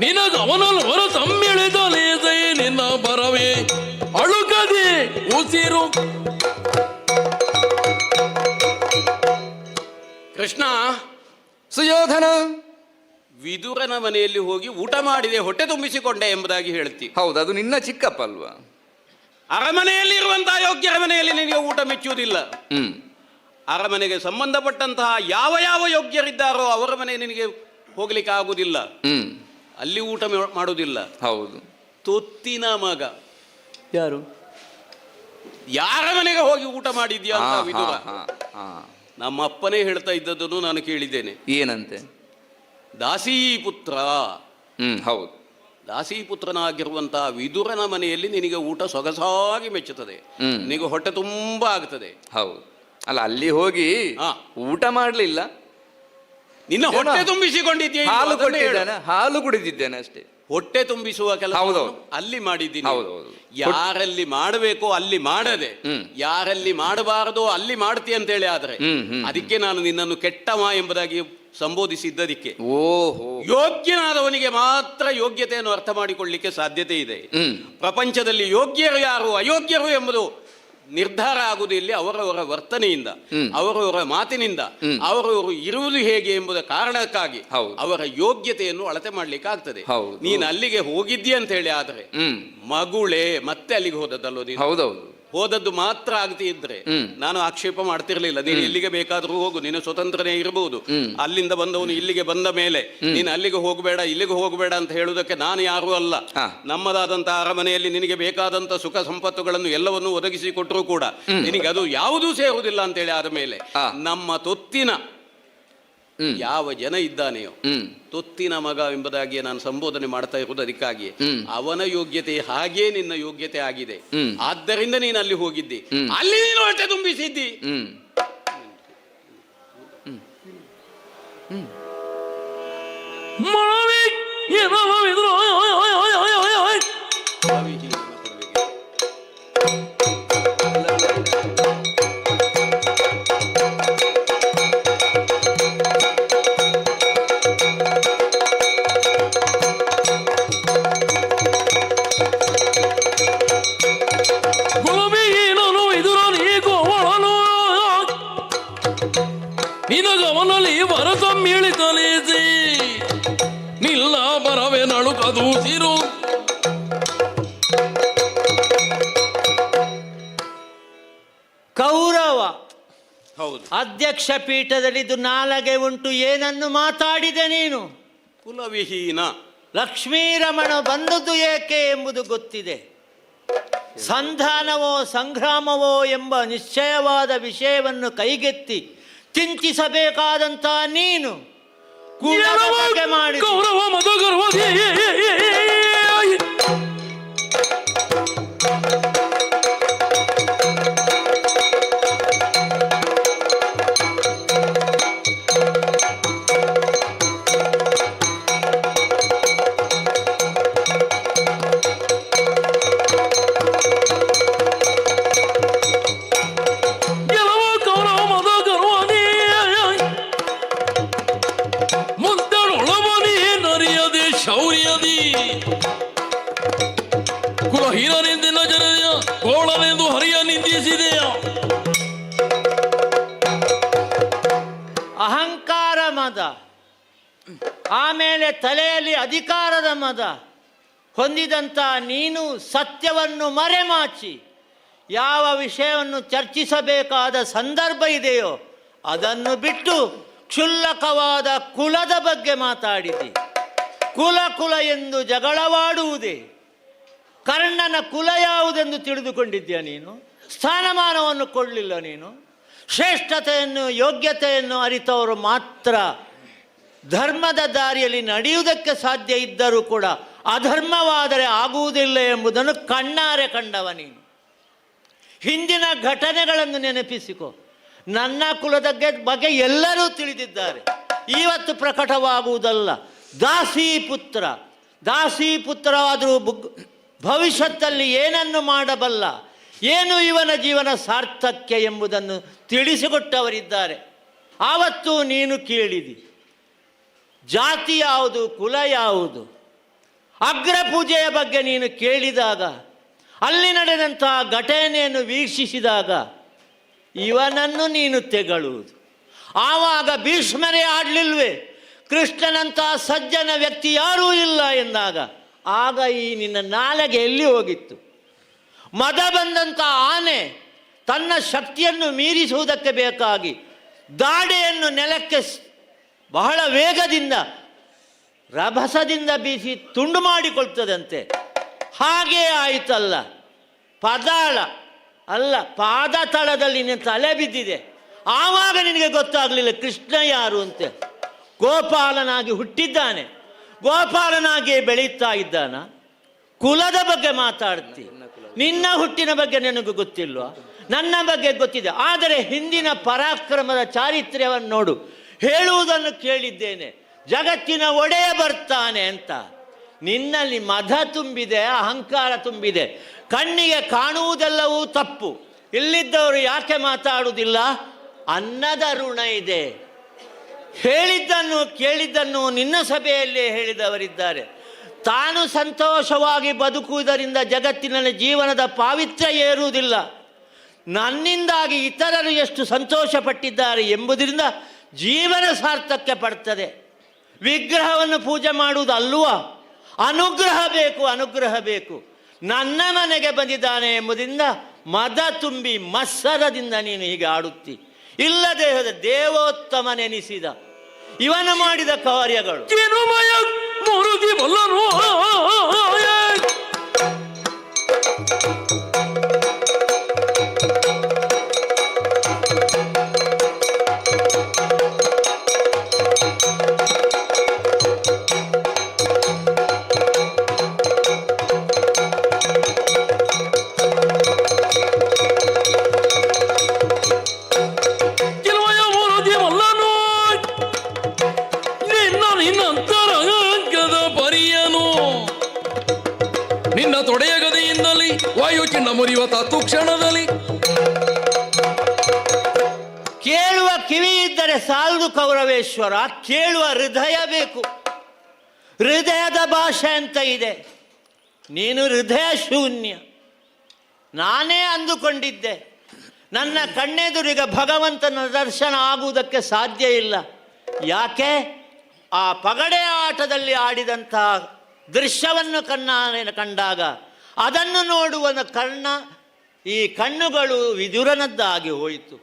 ನಿನಗವನಲ್ವರ ತಮ್ಮಿಳಿದಲೇಸೈ ನಿನ್ನ ಬರವೇ ಅಳುಕದೆ ಉಸಿರು. ಕೃಷ್ಣ ಸುಯೋಧನ, ವಿದುರನ ಮನೆಯಲ್ಲಿ ಹೋಗಿ ಊಟ ಮಾಡಿದೆ, ಹೊಟ್ಟೆ ತುಂಬಿಸಿಕೊಂಡೆ ಎಂಬುದಾಗಿ ಹೇಳ್ತಿ. ಹೌದು, ಅದು ನಿನ್ನ ಚಿಕ್ಕಪ್ಪ ಅಲ್ವಾ? ಅರಮನೆಯಲ್ಲಿ ಇರುವಂತಹ ಯೋಗ್ಯರ ಮನೆಯಲ್ಲಿ ನಿನಗೆ ಊಟ ಮೆಚ್ಚುವುದಿಲ್ಲ. ಅರಮನೆಗೆ ಸಂಬಂಧಪಟ್ಟಂತಹ ಯಾವ ಯಾವ ಯೋಗ್ಯರಿದ್ದಾರೋ ಅವರ ಮನೆ ನಿನಗೆ ಹೋಗ್ಲಿಕ್ಕೆ ಆಗುವುದಿಲ್ಲ, ಅಲ್ಲಿ ಊಟ ಮಾಡುವುದಿಲ್ಲ. ಹೌದು. ತೊತ್ತಿನ ಮಗ ಯಾರು? ಯಾರ ಮನೆಗೆ ಹೋಗಿ ಊಟ ಮಾಡಿದ್ಯಾ ಅಂತ ವಿದುರ. ನಮ್ಮ ಅಪ್ಪನೇ ಹೇಳ್ತಾ ಇದ್ದದ್ದನ್ನು ನಾನು ಕೇಳಿದ್ದೇನೆ. ಏನಂತೆ? ದಾಸೀಪುತ್ರ. ಹೌದು, ದಾಸೀಪುತ್ರನಾಗಿರುವಂತಹ ವಿದುರನ ಮನೆಯಲ್ಲಿ ನಿನಗೆ ಊಟ ಸೊಗಸಾಗಿ ಮೆಚ್ಚುತ್ತದೆ, ನಿನಗೆ ಹೊಟ್ಟೆ ತುಂಬಾ ಆಗ್ತದೆ. ಹೌದು. ಅಲ್ಲ, ಅಲ್ಲಿ ಹೋಗಿ ಊಟ ಮಾಡಲಿಲ್ಲ, ನಿನ್ನ ಹೊಟ್ಟೆ ತುಂಬಿಸಿಕೊಂಡಿದ್ದೀಯ, ಹಾಲು ಕೊಟ್ಟಿದ್ದೇನೆ, ಹಾಲು ಕುಡಿದಿದ್ದೇನೆ ಅಷ್ಟೇ. ಹೊಟ್ಟೆ ತುಂಬಿಸುವ ಕೆಲಸ ಅಲ್ಲಿ ಮಾಡಿದ್ದೀನಿ. ಯಾರಲ್ಲಿ ಮಾಡಬೇಕೋ ಅಲ್ಲಿ ಮಾಡದೆ, ಯಾರಲ್ಲಿ ಮಾಡಬಾರದೋ ಅಲ್ಲಿ ಮಾಡ್ತಿ ಅಂತೇಳಿ ಆದ್ರೆ ಅದಕ್ಕೆ ನಾನು ನಿನ್ನನ್ನು ಕೆಟ್ಟವ ಎಂಬುದಾಗಿ ಸಂಬೋಧಿಸಿದ್ದದಕ್ಕೆ. ಓಹೋ, ಯೋಗ್ಯನಾದವನಿಗೆ ಮಾತ್ರ ಯೋಗ್ಯತೆಯನ್ನು ಅರ್ಥ ಮಾಡಿಕೊಳ್ಳಿಕ್ಕೆ ಸಾಧ್ಯತೆ ಇದೆ. ಪ್ರಪಂಚದಲ್ಲಿ ಯೋಗ್ಯರು ಯಾರು, ಅಯೋಗ್ಯರು ಎಂಬುದು ನಿರ್ಧಾರ ಆಗುವುದು ಇಲ್ಲಿ ಅವರವರ ವರ್ತನೆಯಿಂದ, ಅವರವರ ಮಾತಿನಿಂದ, ಅವರವರು ಇರುವುದು ಹೇಗೆ ಎಂಬುದ ಕಾರಣಕ್ಕಾಗಿ ಅವರ ಯೋಗ್ಯತೆಯನ್ನು ಅಳತೆ ಮಾಡ್ಲಿಕ್ಕೆ ಆಗ್ತದೆ. ನೀನು ಅಲ್ಲಿಗೆ ಹೋಗಿದ್ದೀಯ ಅಂತ ಹೇಳಿ ಆದ್ರೆ ಮಗುಳೇ ಮತ್ತೆ ಅಲ್ಲಿಗೆ ಹೋದದ್ದಲ್ಲೋ ನೀನು? ಹೌದೌದು, ಹೋದದ್ದು ಮಾತ್ರ ಆಗ್ತಿದ್ರೆ ನಾನು ಆಕ್ಷೇಪ ಮಾಡ್ತಿರ್ಲಿಲ್ಲ. ನೀನು ಎಲ್ಲಿಗೆ ಬೇಕಾದ್ರೂ ಹೋಗು, ನೀನು ಸ್ವತಂತ್ರನೇ ಇರಬಹುದು. ಅಲ್ಲಿಂದ ಬಂದವನು ಇಲ್ಲಿಗೆ ಬಂದ ಮೇಲೆ ನೀನು ಅಲ್ಲಿಗೆ ಹೋಗಬೇಡ ಇಲ್ಲಿಗೆ ಹೋಗಬೇಡ ಅಂತ ಹೇಳುವುದಕ್ಕೆ ನಾನು ಯಾರೂ ಅಲ್ಲ. ನಮ್ಮದಾದಂತಹ ಅರಮನೆಯಲ್ಲಿ ನಿನಗೆ ಬೇಕಾದಂತ ಸುಖ ಸಂಪತ್ತುಗಳನ್ನು ಎಲ್ಲವನ್ನೂ ಒದಗಿಸಿ ಕೊಟ್ಟರೂ ಕೂಡ ನಿನಗೆ ಅದು ಯಾವುದೂ ಸೇರುವುದಿಲ್ಲ ಅಂತೇಳಿ ಆದ ಮೇಲೆ ನಮ್ಮ ತೊತ್ತಿನ ಯಾವ ಜನ ಇದ್ದಾನೆಯೋ ತೊತ್ತಿನ ಮಗ ಎಂಬುದಾಗಿಯೇ ನಾನು ಸಂಬೋಧನೆ ಮಾಡ್ತಾ ಇರುವುದು ಅದಕ್ಕಾಗಿಯೇ. ಅವನ ಯೋಗ್ಯತೆ ಹಾಗೇ ನಿನ್ನ ಯೋಗ್ಯತೆ ಆಗಿದೆ, ಆದ್ದರಿಂದ ನೀನು ಅಲ್ಲಿ ಹೋಗಿದ್ದಿ, ಅಲ್ಲಿ ನೀನು ಹೊಟ್ಟೆ ತುಂಬಿಸಿದ್ದಿ. ಕೌರವ, ಹೌದು, ಅಧ್ಯಕ್ಷ ಪೀಠದಲ್ಲಿದ್ದು ನಾಲಗೆ ಉಂಟು, ಏನನ್ನು ಮಾತಾಡಿದೆ ನೀನು? ಕುಲವಿಹೀನ ಲಕ್ಷ್ಮೀರಮಣ ಬಂದದ್ದು ಏಕೆ ಎಂಬುದು ಗೊತ್ತಿದೆ. ಸಂಧಾನವೋ ಸಂಗ್ರಾಮವೋ ಎಂಬ ನಿಶ್ಚಯವಾದ ವಿಷಯವನ್ನು ಕೈಗೆತ್ತಿ ಚಿಂತಿಸಬೇಕಾದಂತ ನೀನು ಕುಲದ ಬಗ್ಗೆ ಮಾಡಿ ಕೌರವ ಮದಗರ್ವ ಕುಲಹೀನನೆಂದಿನ ಜನನೆಯ ಗೋಳನೆಂದು ಹರಿಯ ನಿಂದಿಸಿದೆಯ. ಅಹಂಕಾರ ಮದ, ಆಮೇಲೆ ತಲೆಯಲ್ಲಿ ಅಧಿಕಾರದ ಮದ ಹೊಂದಿದಂಥ ನೀನು ಸತ್ಯವನ್ನು ಮರೆಮಾಚಿ ಯಾವ ವಿಷಯವನ್ನು ಚರ್ಚಿಸಬೇಕಾದ ಸಂದರ್ಭ ಇದೆಯೋ ಅದನ್ನು ಬಿಟ್ಟು ಕ್ಷುಲ್ಲಕವಾದ ಕುಲದ ಬಗ್ಗೆ ಮಾತಾಡಿದೆ. ಕುಲ ಕುಲ ಎಂದು ಜಗಳವಾಡುವುದೇ? ಕರ್ಣನ ಕುಲ ಯಾವುದೆಂದು ತಿಳಿದುಕೊಂಡಿದ್ದೀಯ ನೀನು? ಸ್ಥಾನಮಾನವನ್ನು ಕೊಡಲಿಲ್ಲ ನೀನು. ಶ್ರೇಷ್ಠತೆಯನ್ನು ಯೋಗ್ಯತೆಯನ್ನು ಅರಿತವರು ಮಾತ್ರ ಧರ್ಮದ ದಾರಿಯಲ್ಲಿ ನಡೆಯುವುದಕ್ಕೆ ಸಾಧ್ಯ ಇದ್ದರೂ ಕೂಡ ಅಧರ್ಮವಾದರೆ ಆಗುವುದಿಲ್ಲ ಎಂಬುದನ್ನು ಕಣ್ಣಾರೆ ಕಂಡವ ನೀನು. ಹಿಂದಿನ ಘಟನೆಗಳನ್ನು ನೆನಪಿಸಿಕೊ. ನನ್ನ ಕುಲದ ಬಗ್ಗೆ ಎಲ್ಲರೂ ತಿಳಿದಿದ್ದಾರೆ, ಇವತ್ತು ಪ್ರಕಟವಾಗುವುದಲ್ಲ. ದಾಸೀಪುತ್ರ, ದಾಸೀಪುತ್ರವಾದರೂ ಭವಿಷ್ಯತ್ತಲ್ಲಿ ಏನನ್ನು ಮಾಡಬಲ್ಲ, ಏನು ಇವನ ಜೀವನ ಸಾರ್ಥಕ್ಯ ಎಂಬುದನ್ನು ತಿಳಿಸಿಕೊಟ್ಟವರಿದ್ದಾರೆ. ಆವತ್ತು ನೀನು ಕೇಳಿದಿ, ಜಾತಿ ಯಾವುದು, ಕುಲ ಯಾವುದು, ಅಗ್ರಪೂಜೆಯ ಬಗ್ಗೆ ನೀನು ಕೇಳಿದಾಗ, ಅಲ್ಲಿ ನಡೆದಂತಹ ಘಟನೆಯನ್ನು ವೀಕ್ಷಿಸಿದಾಗ ಇವನನ್ನು ನೀನು ತೆಗಳುವುದು, ಆವಾಗ ಭೀಷ್ಮರೇ ಆಡಲಿಲ್ವೇ? ಕೃಷ್ಣನಂತಹ ಸಜ್ಜನ ವ್ಯಕ್ತಿ ಯಾರೂ ಇಲ್ಲ ಎಂದಾಗ ಆಗ ಈ ನಿನ್ನ ನಾಲಗೆ ಎಲ್ಲಿ ಹೋಗಿತ್ತು? ಮದ ಬಂದಂಥ ಆನೆ ತನ್ನ ಶಕ್ತಿಯನ್ನು ಮೀರಿಸುವುದಕ್ಕೆ ಬೇಕಾಗಿ ದಾಡೆಯನ್ನು ನೆಲಕ್ಕೆ ಬಹಳ ವೇಗದಿಂದ ರಭಸದಿಂದ ಬೀಸಿ ತುಂಡು ಮಾಡಿಕೊಳ್ತದಂತೆ. ಹಾಗೇ ಆಯಿತಲ್ಲ. ಪದಾಳ ಅಲ್ಲ, ಪಾದ ತಳದಲ್ಲಿ ನಿನ್ನ ತಲೆ ಬಿದ್ದಿದೆ. ಆವಾಗ ನಿನಗೆ ಗೊತ್ತಾಗಲಿಲ್ಲ ಕೃಷ್ಣ ಯಾರು ಅಂತ. ಗೋಪಾಲನಾಗಿ ಹುಟ್ಟಿದ್ದಾನೆ, ಗೋಪಾಲನಾಗಿಯೇ ಬೆಳೀತಾ ಇದ್ದಾನ. ಕುಲದ ಬಗ್ಗೆ ಮಾತಾಡ್ತಿ, ನಿನ್ನ ಹುಟ್ಟಿನ ಬಗ್ಗೆ ನಿನಗೆ ಗೊತ್ತಿಲ್ವಾ? ನನ್ನ ಬಗ್ಗೆ ಗೊತ್ತಿದೆ, ಆದರೆ ಹಿಂದಿನ ಪರಾಕ್ರಮದ ಚಾರಿತ್ರ್ಯವನ್ನು ನೋಡು. ಹೇಳುವುದನ್ನು ಕೇಳಿದ್ದೇನೆ, ಜಗತ್ತಿನ ಒಡೆಯ ಬರ್ತಾನೆ ಅಂತ. ನಿನ್ನಲ್ಲಿ ಮದ ತುಂಬಿದೆ, ಅಹಂಕಾರ ತುಂಬಿದೆ, ಕಣ್ಣಿಗೆ ಕಾಣುವುದೆಲ್ಲವೂ ತಪ್ಪು. ಇಲ್ಲಿದ್ದವರು ಯಾಕೆ ಮಾತಾಡುವುದಿಲ್ಲ? ಅನ್ನದ ಋಣ ಇದೆ. ಹೇಳಿದ್ದನ್ನು ಕೇಳಿದ್ದನ್ನು ನಿನ್ನ ಸಭೆಯಲ್ಲೇ ಹೇಳಿದವರಿದ್ದಾರೆ. ತಾನು ಸಂತೋಷವಾಗಿ ಬದುಕುವುದರಿಂದ ಜಗತ್ತಿನಲ್ಲಿ ಜೀವನದ ಪಾವಿತ್ರ್ಯ ಏರುವುದಿಲ್ಲ. ನನ್ನಿಂದಾಗಿ ಇತರರು ಎಷ್ಟು ಸಂತೋಷಪಟ್ಟಿದ್ದಾರೆ ಎಂಬುದರಿಂದ ಜೀವನ ಸಾರ್ಥಕ್ಯ ಪಡ್ತದೆ. ವಿಗ್ರಹವನ್ನು ಪೂಜೆ ಮಾಡುವುದಲ್ವ, ಅನುಗ್ರಹ ಬೇಕು, ಅನುಗ್ರಹ ಬೇಕು. ನನ್ನ ಮನೆಗೆ ಬಂದಿದ್ದಾನೆ ಎಂಬುದರಿಂದ ಮದ ತುಂಬಿ ಮತ್ಸರದಿಂದ ನೀನು ಹೀಗೆ ಆಡುತ್ತಿ. ಇಲ್ಲದೆ ಹೋದ ದೇವೋತ್ತಮನೆನಿಸಿದ ಇವನು ಮಾಡಿದ ಕಾರ್ಯಗಳು. ನಿನ್ನ ತೊಡೆಯ ಗದೆಯಿಂದಲೇ ವಾಯು ಚಿನ್ನ ಮುರಿಯುವ ತಾತು ಕ್ಷಣದಲ್ಲಿ. ಕೇಳುವ ಕಿವಿ ಇದ್ದರೆ ಸಾಲದು ಕೌರವೇಶ್ವರ, ಕೇಳುವ ಹೃದಯ ಬೇಕು. ಹೃದಯದ ಭಾಷೆ ಅಂತ ಇದೆ, ನೀನು ಹೃದಯ ಶೂನ್ಯ. ನಾನೇ ಅಂದುಕೊಂಡಿದ್ದೆ ನನ್ನ ಕಣ್ಣೆದುರಿಗೆ ಭಗವಂತನ ದರ್ಶನ ಆಗುವುದಕ್ಕೆ ಸಾಧ್ಯ ಇಲ್ಲ. ಯಾಕೆ? ಆ ಪಗಡೆ ಆಟದಲ್ಲಿ ಆಡಿದಂತಹ ದೃಶ್ಯವನ್ನು ಕಣ್ಣಾರೆ ಕಂಡಾಗ ಅದನ್ನು ನೋಡುವ ಕಣ್ಣ ಈ ಕಣ್ಣುಗಳು ವಿದುರನದ್ದಾಗಿ ಹೋಯಿತು.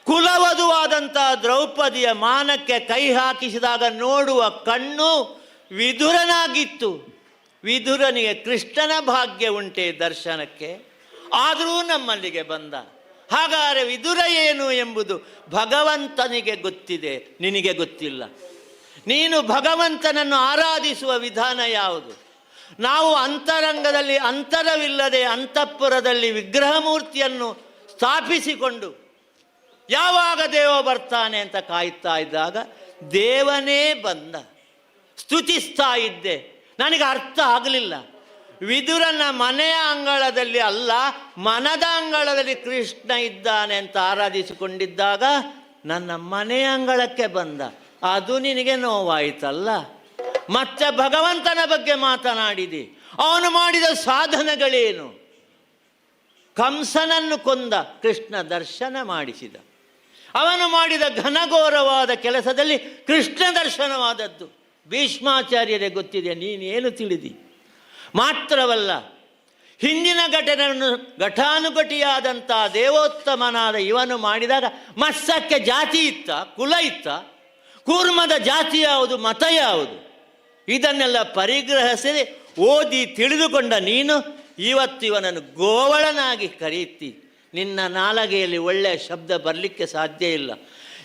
ಕುಲವಧುವಾದಂಥ ದ್ರೌಪದಿಯ ಮಾನಕ್ಕೆ ಕೈ ಹಾಕಿಸಿದಾಗ ನೋಡುವ ಕಣ್ಣು ವಿದುರನಾಗಿತ್ತು. ವಿದುರನಿಗೆ ಕೃಷ್ಣನ ಭಾಗ್ಯ ಉಂಟೆ ದರ್ಶನಕ್ಕೆ, ಆದರೂ ನಮ್ಮಲ್ಲಿಗೆ ಬಂದ. ಹಾಗಾದರೆ ವಿದುರ ಏನು ಎಂಬುದು ಭಗವಂತನಿಗೆ ಗೊತ್ತಿದೆ, ನಿನಗೆ ಗೊತ್ತಿಲ್ಲ. ನೀನು ಭಗವಂತನನ್ನು ಆರಾಧಿಸುವ ವಿಧಾನ ಯಾವುದು? ನಾವು ಅಂತರಂಗದಲ್ಲಿ ಅಂತರವಿಲ್ಲದೆ ಅಂತಃಪುರದಲ್ಲಿ ವಿಗ್ರಹ ಮೂರ್ತಿಯನ್ನು ಸ್ಥಾಪಿಸಿಕೊಂಡು ಯಾವಾಗ ದೇವ ಬರ್ತಾನೆ ಅಂತ ಕಾಯುತ್ತಾ ಇದ್ದಾಗ ದೇವನೇ ಬಂದ. ಸ್ತುತಿಸ್ತಾ ಇದ್ದೆ, ನನಗೆ ಅರ್ಥ ಆಗಲಿಲ್ಲ. ವಿದುರನ ಮನೆಯ ಅಂಗಳದಲ್ಲಿ ಅಲ್ಲ, ಮನದ ಅಂಗಳದಲ್ಲಿ ಕೃಷ್ಣ ಇದ್ದಾನೆ ಅಂತ ಆರಾಧಿಸಿಕೊಂಡಿದ್ದಾಗ ನನ್ನ ಮನೆಯ ಅಂಗಳಕ್ಕೆ ಬಂದ. ಅದು ನಿನಗೆ ನೋವಾಯಿತಲ್ಲ. ಮತ್ತೆ ಭಗವಂತನ ಬಗ್ಗೆ ಮಾತನಾಡಿದಿ, ಅವನು ಮಾಡಿದ ಸಾಧನೆಗಳೇನು? ಕಂಸನನ್ನು ಕೊಂದ, ಕೃಷ್ಣ ದರ್ಶನ ಮಾಡಿಸಿದ. ಅವನು ಮಾಡಿದ ಘನಘೋರವಾದ ಕೆಲಸದಲ್ಲಿ ಕೃಷ್ಣ ದರ್ಶನವಾದದ್ದು ಭೀಷ್ಮಾಚಾರ್ಯರೇ ಗೊತ್ತಿದೆ, ನೀನೇನು ತಿಳಿದಿ? ಮಾತ್ರವಲ್ಲ, ಹಿಂದಿನ ಘಟನೆಯನ್ನು ಘಟಾನುಘಟಿಯಾದಂಥ ದೇವೋತ್ತಮನಾದ ಇವನು ಮಾಡಿದಾಗ ಮತ್ಸಕ್ಕೆ ಜಾತಿ ಇತ್ತ, ಕುಲ ಇತ್ತ, ಕೂರ್ಮದ ಜಾತಿ ಯಾವುದು, ಮತ ಯಾವುದು, ಇದನ್ನೆಲ್ಲ ಪರಿಗ್ರಹಿಸದೆ ಓದಿ ತಿಳಿದುಕೊಂಡ ನೀನು ಇವತ್ತು ಇವನನ್ನು ಗೋವಳನಾಗಿ ಕರೆಯುತ್ತಿ. ನಿನ್ನ ನಾಲಗೆಯಲ್ಲಿ ಒಳ್ಳೆಯ ಶಬ್ದ ಬರಲಿಕ್ಕೆ ಸಾಧ್ಯ ಇಲ್ಲ.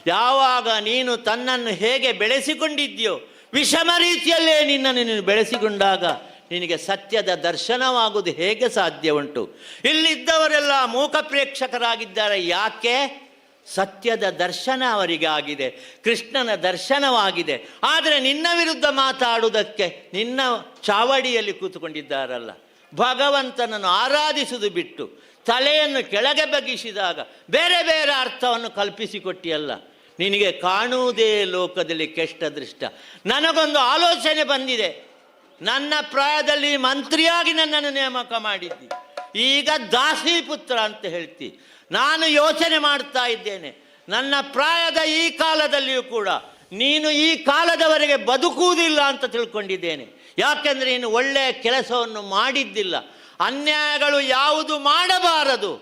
ಯಾವಾಗ ನೀನು ತನ್ನನ್ನು ಹೇಗೆ ಬೆಳೆಸಿಕೊಂಡಿದ್ದೀಯೋ ವಿಷಮ ರೀತಿಯಲ್ಲೇ ನಿನ್ನನ್ನು ನೀನು ಬೆಳೆಸಿಕೊಂಡಾಗ ನಿನಗೆ ಸತ್ಯದ ದರ್ಶನವಾಗುವುದು ಹೇಗೆ ಸಾಧ್ಯ ಉಂಟು? ಇಲ್ಲಿದ್ದವರೆಲ್ಲ ಮೂಕ ಪ್ರೇಕ್ಷಕರಾಗಿದ್ದಾರೆ. ಯಾಕೆ? ಸತ್ಯದ ದರ್ಶನ ಅವರಿಗೆ ಆಗಿದೆ, ಕೃಷ್ಣನ ದರ್ಶನವಾಗಿದೆ. ಆದರೆ ನಿನ್ನ ವಿರುದ್ಧ ಮಾತಾಡುವುದಕ್ಕೆ ನಿನ್ನ ಚಾವಡಿಯಲ್ಲಿ ಕೂತುಕೊಂಡಿದ್ದಾರಲ್ಲ. ಭಗವಂತನನ್ನು ಆರಾಧಿಸುವುದು ಬಿಟ್ಟು ತಲೆಯನ್ನು ಕೆಳಗೆ ಬಗ್ಗಿಸಿದಾಗ ಬೇರೆ ಬೇರೆ ಅರ್ಥವನ್ನು ಕಲ್ಪಿಸಿಕೊಟ್ಟಿಯಲ್ಲ. ನಿನಗೆ ಕಾಣುವುದೇ ಲೋಕದಲ್ಲಿ ಕೆಟ್ಟ ದೃಷ್ಟ. ನನಗೊಂದು ಆಲೋಚನೆ ಬಂದಿದೆ. ನನ್ನ ಪ್ರಾಯದಲ್ಲಿ ಮಂತ್ರಿಯಾಗಿ ನನ್ನನ್ನು ನೇಮಕ ಮಾಡಿದ್ದಿ, ಈಗ ದಾಸಿ ಪುತ್ರ ಅಂತ ಹೇಳ್ತಿ. ನಾನು ಯೋಚನೆ ಮಾಡ್ತಾ ಇದ್ದೇನೆ, ನನ್ನ ಪ್ರಾಯದ ಈ ಕಾಲದಲ್ಲಿಯೂ ಕೂಡ ನೀನು ಈ ಕಾಲದವರೆಗೆ ಬದುಕುವುದಿಲ್ಲ ಅಂತ ತಿಳ್ಕೊಂಡಿದ್ದೇನೆ. ಯಾಕೆಂದರೆ ನೀನು ಒಳ್ಳೆಯ ಕೆಲಸವನ್ನು ಮಾಡಿದ್ದಿಲ್ಲ. ಅನ್ಯಾಯಗಳು ಯಾವುದು ಮಾಡಬಾರದು.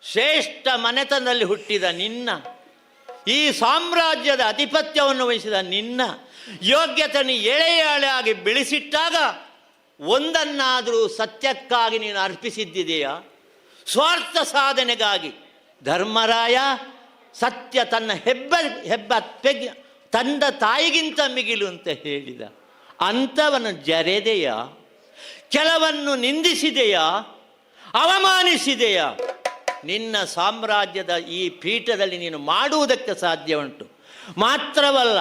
ಶ್ರೇಷ್ಠ ಮನೆತನದಲ್ಲಿ ಹುಟ್ಟಿದ ನಿನ್ನ, ಈ ಸಾಮ್ರಾಜ್ಯದ ಅಧಿಪತ್ಯವನ್ನು ವಹಿಸಿದ ನಿನ್ನ ಯೋಗ್ಯತೆಯನ್ನು ಎಳೆ ಎಳೆಯಾಗಿ ಬೆಳೆಸಿಟ್ಟಾಗ ಒಂದನ್ನಾದರೂ ಸತ್ಯಕ್ಕಾಗಿ ನೀನು ಅರ್ಪಿಸಿದ್ದಿದೆಯಾ? ಸ್ವಾರ್ಥ ಸಾಧನೆಗಾಗಿ ಧರ್ಮರಾಯ ಸತ್ಯ ತನ್ನ ಹೆಬ್ಬ ಹೆಬ್ಬ ತಂದ ತಾಯಿಗಿಂತ ಮಿಗಿಲು ಅಂತ ಹೇಳಿದ ಅಂಥವನ್ನು ಜರೆದೆಯಾ? ಕೆಲವನ್ನು ನಿಂದಿಸಿದೆಯಾ? ಅವಮಾನಿಸಿದೆಯಾ? ನಿನ್ನ ಸಾಮ್ರಾಜ್ಯದ ಈ ಪೀಠದಲ್ಲಿ ನೀನು ಮಾಡುವುದಕ್ಕೆ ಸಾಧ್ಯ ಉಂಟು. ಮಾತ್ರವಲ್ಲ,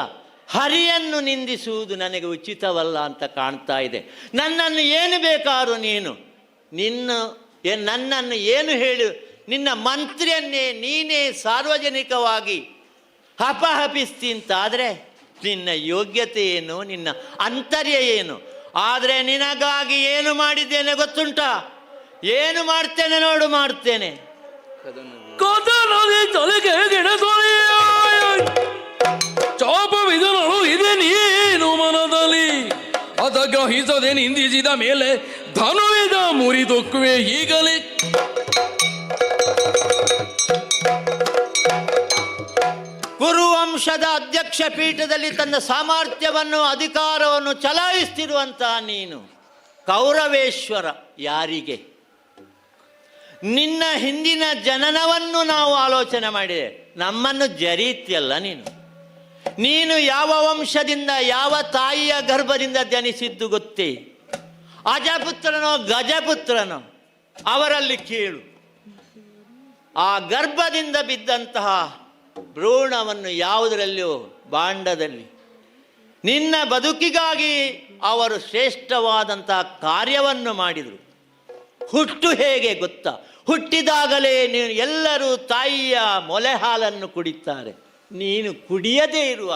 ಹರಿಯನ್ನು ನಿಂದಿಸುವುದು ನನಗೆ ಉಚಿತವಲ್ಲ ಅಂತ ಕಾಣ್ತಾ ಇದೆ. ನನ್ನನ್ನು ಏನು ಬೇಕಾದ್ರೂ ನೀನು ನಿನ್ನ ನನ್ನನ್ನು ಏನು ಹೇಳು, ನಿನ್ನ ಮಂತ್ರಿಯನ್ನೇ ನೀನೇ ಸಾರ್ವಜನಿಕವಾಗಿ ಹಪಹಪಿಸ್ತೀಂತಾದರೆ ನಿನ್ನ ಯೋಗ್ಯತೆ ಏನು, ನಿನ್ನ ಅಂತರ್ಯ ಏನು? ಆದರೆ ನಿನಗಾಗಿ ಏನು ಮಾಡಿದ್ದೇನೆ ಗೊತ್ತುಂಟಾ? ಏನು ಮಾಡ್ತೇನೆ ನೋಡು, ಮಾಡ್ತೇನೆ. ಚಾಪವಿದನಳು ಇದೆ ನೀನು ಮನದಲ್ಲಿ, ಅದ ಗ್ರಹಿಸದೆ ನಿಂದಿಸಿದ ಮೇಲೆ ಧನುವಿದ ಮುರಿದೊಕ್ಕುವೆ ಈಗಲೇ. ಕುರುವಂಶದ ಅಧ್ಯಕ್ಷ ಪೀಠದಲ್ಲಿ ತನ್ನ ಸಾಮರ್ಥ್ಯವನ್ನು ಅಧಿಕಾರವನ್ನು ಚಲಾಯಿಸ್ತಿರುವಂತಹ ನೀನು ಕೌರವೇಶ್ವರ ಯಾರಿಗೆ? ನಿನ್ನ ಹಿಂದಿನ ಜನನವನ್ನು ನಾವು ಆಲೋಚನೆ ಮಾಡಿದೆ, ನಮ್ಮನ್ನು ಜರೀತಿಯಲ್ಲ ನೀನು. ನೀನು ಯಾವ ವಂಶದಿಂದ ಯಾವ ತಾಯಿಯ ಗರ್ಭದಿಂದ ಜನಿಸಿದ್ದು ಗೊತ್ತೇ? ಅಜಪುತ್ರನೋ ಗಜಪುತ್ರನೋ ಅವರಲ್ಲಿ ಕೇಳು. ಆ ಗರ್ಭದಿಂದ ಬಿದ್ದಂತಹ ಭ್ರೂಣವನ್ನು ಯಾವುದರಲ್ಲಿಯೋ ಭಾಂಡದಲ್ಲಿ ನಿನ್ನ ಬದುಕಿಗಾಗಿ ಅವರು ಶ್ರೇಷ್ಠವಾದಂತಹ ಕಾರ್ಯವನ್ನು ಮಾಡಿದರು. ಹುಟ್ಟು ಹೇಗೆ ಗೊತ್ತಾ? ಹುಟ್ಟಿದಾಗಲೇ ನೀನು ಎಲ್ಲರೂ ತಾಯಿಯ ಮೊಲೆ ಹಾಲನ್ನು ಕುಡಿತಾರೆ, ನೀನು ಕುಡಿಯದೇ ಇರುವ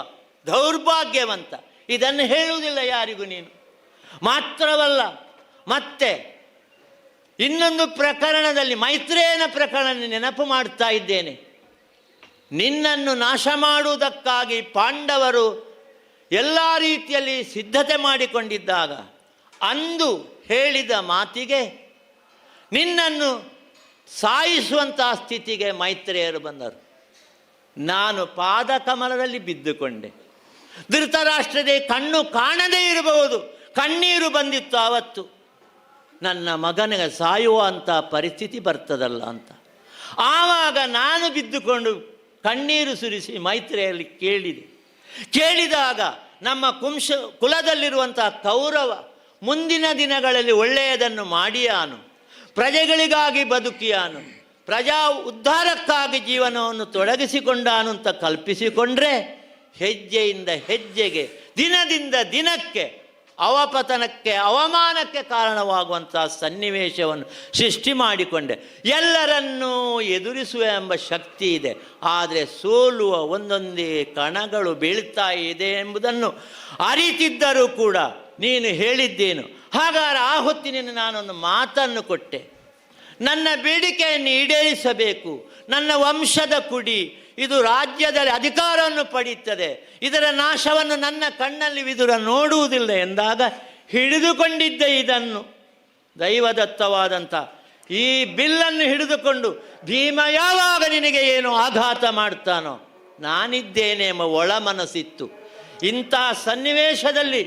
ದೌರ್ಭಾಗ್ಯವಂತ. ಇದನ್ನು ಹೇಳುವುದಿಲ್ಲ ಯಾರಿಗೂ ನೀನು. ಮಾತ್ರವಲ್ಲ, ಮತ್ತೆ ಇನ್ನೊಂದು ಪ್ರಕರಣದಲ್ಲಿ ಮೈತ್ರೇಯನ ಪ್ರಕರಣ ನೆನಪು ಮಾಡ್ತಾ ಇದ್ದೇನೆ. ನಿನ್ನನ್ನು ನಾಶ ಮಾಡುವುದಕ್ಕಾಗಿ ಪಾಂಡವರು ಎಲ್ಲ ರೀತಿಯಲ್ಲಿ ಸಿದ್ಧತೆ ಮಾಡಿಕೊಂಡಿದ್ದಾಗ ಅಂದು ಹೇಳಿದ ಮಾತಿಗೆ ನಿನ್ನನ್ನು ಸಾಯಿಸುವಂತಹ ಸ್ಥಿತಿಗೆ ಮೈತ್ರೇಯರು ಬಂದರು. ನಾನು ಪಾದಕಮಲದಲ್ಲಿ ಬಿದ್ದುಕೊಂಡೆ. ಧೃತರಾಷ್ಟ್ರದೇ ಕಣ್ಣು ಕಾಣದೇ ಇರಬಹುದು, ಕಣ್ಣೀರು ಬಂದಿತ್ತು ಆವತ್ತು. ನನ್ನ ಮಗನಿಗೆ ಸಾಯುವಂಥ ಪರಿಸ್ಥಿತಿ ಬರ್ತದಲ್ಲ ಅಂತ ಆವಾಗ ನಾನು ಬಿದ್ದುಕೊಂಡು ಕಣ್ಣೀರು ಸುರಿಸಿ ಮೈತ್ರಿಯಲ್ಲಿ ಕೇಳಿದೆ. ಕೇಳಿದಾಗ ನಮ್ಮ ಕುಲದಲ್ಲಿರುವಂಥ ಕೌರವ ಮುಂದಿನ ದಿನಗಳಲ್ಲಿ ಒಳ್ಳೆಯದನ್ನು ಮಾಡಿಯಾನು, ಪ್ರಜೆಗಳಿಗಾಗಿ ಬದುಕಿಯಾನು, ಪ್ರಜಾ ಉದ್ಧಾರಕ್ಕಾಗಿ ಜೀವನವನ್ನು ತೊಡಗಿಸಿಕೊಂಡಾನು ಅಂತ ಕಲ್ಪಿಸಿಕೊಂಡ್ರೆ ಹೆಜ್ಜೆಯಿಂದ ಹೆಜ್ಜೆಗೆ, ದಿನದಿಂದ ದಿನಕ್ಕೆ ಅವಪತನಕ್ಕೆ, ಅವಮಾನಕ್ಕೆ ಕಾರಣವಾಗುವಂಥ ಸನ್ನಿವೇಶವನ್ನು ಸೃಷ್ಟಿ ಮಾಡಿಕೊಂಡೆ. ಎಲ್ಲರನ್ನೂ ಎದುರಿಸುವ ಎಂಬ ಶಕ್ತಿ ಇದೆ, ಆದರೆ ಸೋಲುವ ಒಂದೊಂದೇ ಕಣಗಳು ಬೀಳ್ತಾ ಇದೆ ಎಂಬುದನ್ನು ಅರಿತಿದ್ದರೂ ಕೂಡ ನೀನು ಹೇಳಿದ್ದೇನು. ಹಾಗಾದರೆ ಆ ಹೊತ್ತಿನ ನಾನೊಂದು ಮಾತನ್ನು ಕೊಟ್ಟೆ, ನನ್ನ ಬೇಡಿಕೆಯನ್ನು ಈಡೇರಿಸಬೇಕು, ನನ್ನ ವಂಶದ ಕುಡಿ ಇದು ರಾಜ್ಯದಲ್ಲಿ ಅಧಿಕಾರವನ್ನು ಪಡೀತದೆ, ಇದರ ನಾಶವನ್ನು ನನ್ನ ಕಣ್ಣಲ್ಲಿ ವಿದುರ ನೋಡುವುದಿಲ್ಲ ಎಂದಾಗ ಹಿಡಿದುಕೊಂಡಿದ್ದ ಇದನ್ನು ದೈವದತ್ತವಾದಂಥ ಈ ಬಿಲ್ಲನ್ನು ಹಿಡಿದುಕೊಂಡು ಭೀಮ ಯಾವಾಗ ನಿನಗೆ ಏನು ಆಘಾತ ಮಾಡ್ತಾನೋ ನಾನಿದ್ದೇನೆ ಎಂಬ ಒಳ ಮನಸ್ಸಿತ್ತು. ಇಂಥ ಸನ್ನಿವೇಶದಲ್ಲಿ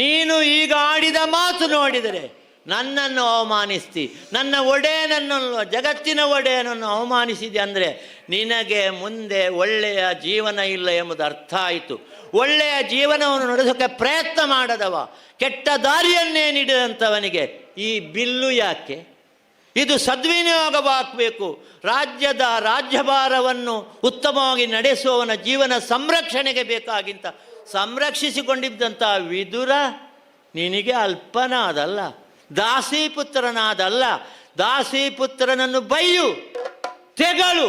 ನೀನು ಈಗ ಆಡಿದ ಮಾತು ನೋಡಿದರೆ ನನ್ನನ್ನು ಅವಮಾನಿಸ್ತಿ, ನನ್ನ ಒಡೆಯನನ್ನು, ಜಗತ್ತಿನ ಒಡೆಯನನ್ನು ಅವಮಾನಿಸಿದೆ ಅಂದರೆ ನಿನಗೆ ಮುಂದೆ ಒಳ್ಳೆಯ ಜೀವನ ಇಲ್ಲ ಎಂಬುದು ಅರ್ಥ ಆಯಿತು. ಒಳ್ಳೆಯ ಜೀವನವನ್ನು ನಡೆಸೋಕ್ಕೆ ಪ್ರಯತ್ನ ಮಾಡದವ, ಕೆಟ್ಟ ದಾರಿಯನ್ನೇ ನೀಡಿದಂಥವನಿಗೆ ಈ ಬಿಲ್ಲು ಯಾಕೆ? ಇದು ಸದ್ವಿನಿಯೋಗವಾಗಬೇಕು. ರಾಜ್ಯದ ರಾಜ್ಯಭಾರವನ್ನು ಉತ್ತಮವಾಗಿ ನಡೆಸುವವನ ಜೀವನ ಸಂರಕ್ಷಣೆಗೆ ಬೇಕಾಗಿಂತ ಸಂರಕ್ಷಿಸಿಕೊಂಡಿದ್ದಂಥ ವಿದುರ ನಿನಗೆ ಅಲ್ಪನಾದಲ್ಲ, ದಾಸೀಪುತ್ರನಾದಲ್ಲ. ದಾಸೀಪುತ್ರನನ್ನು ಬೈಯು, ತೆಗಳು,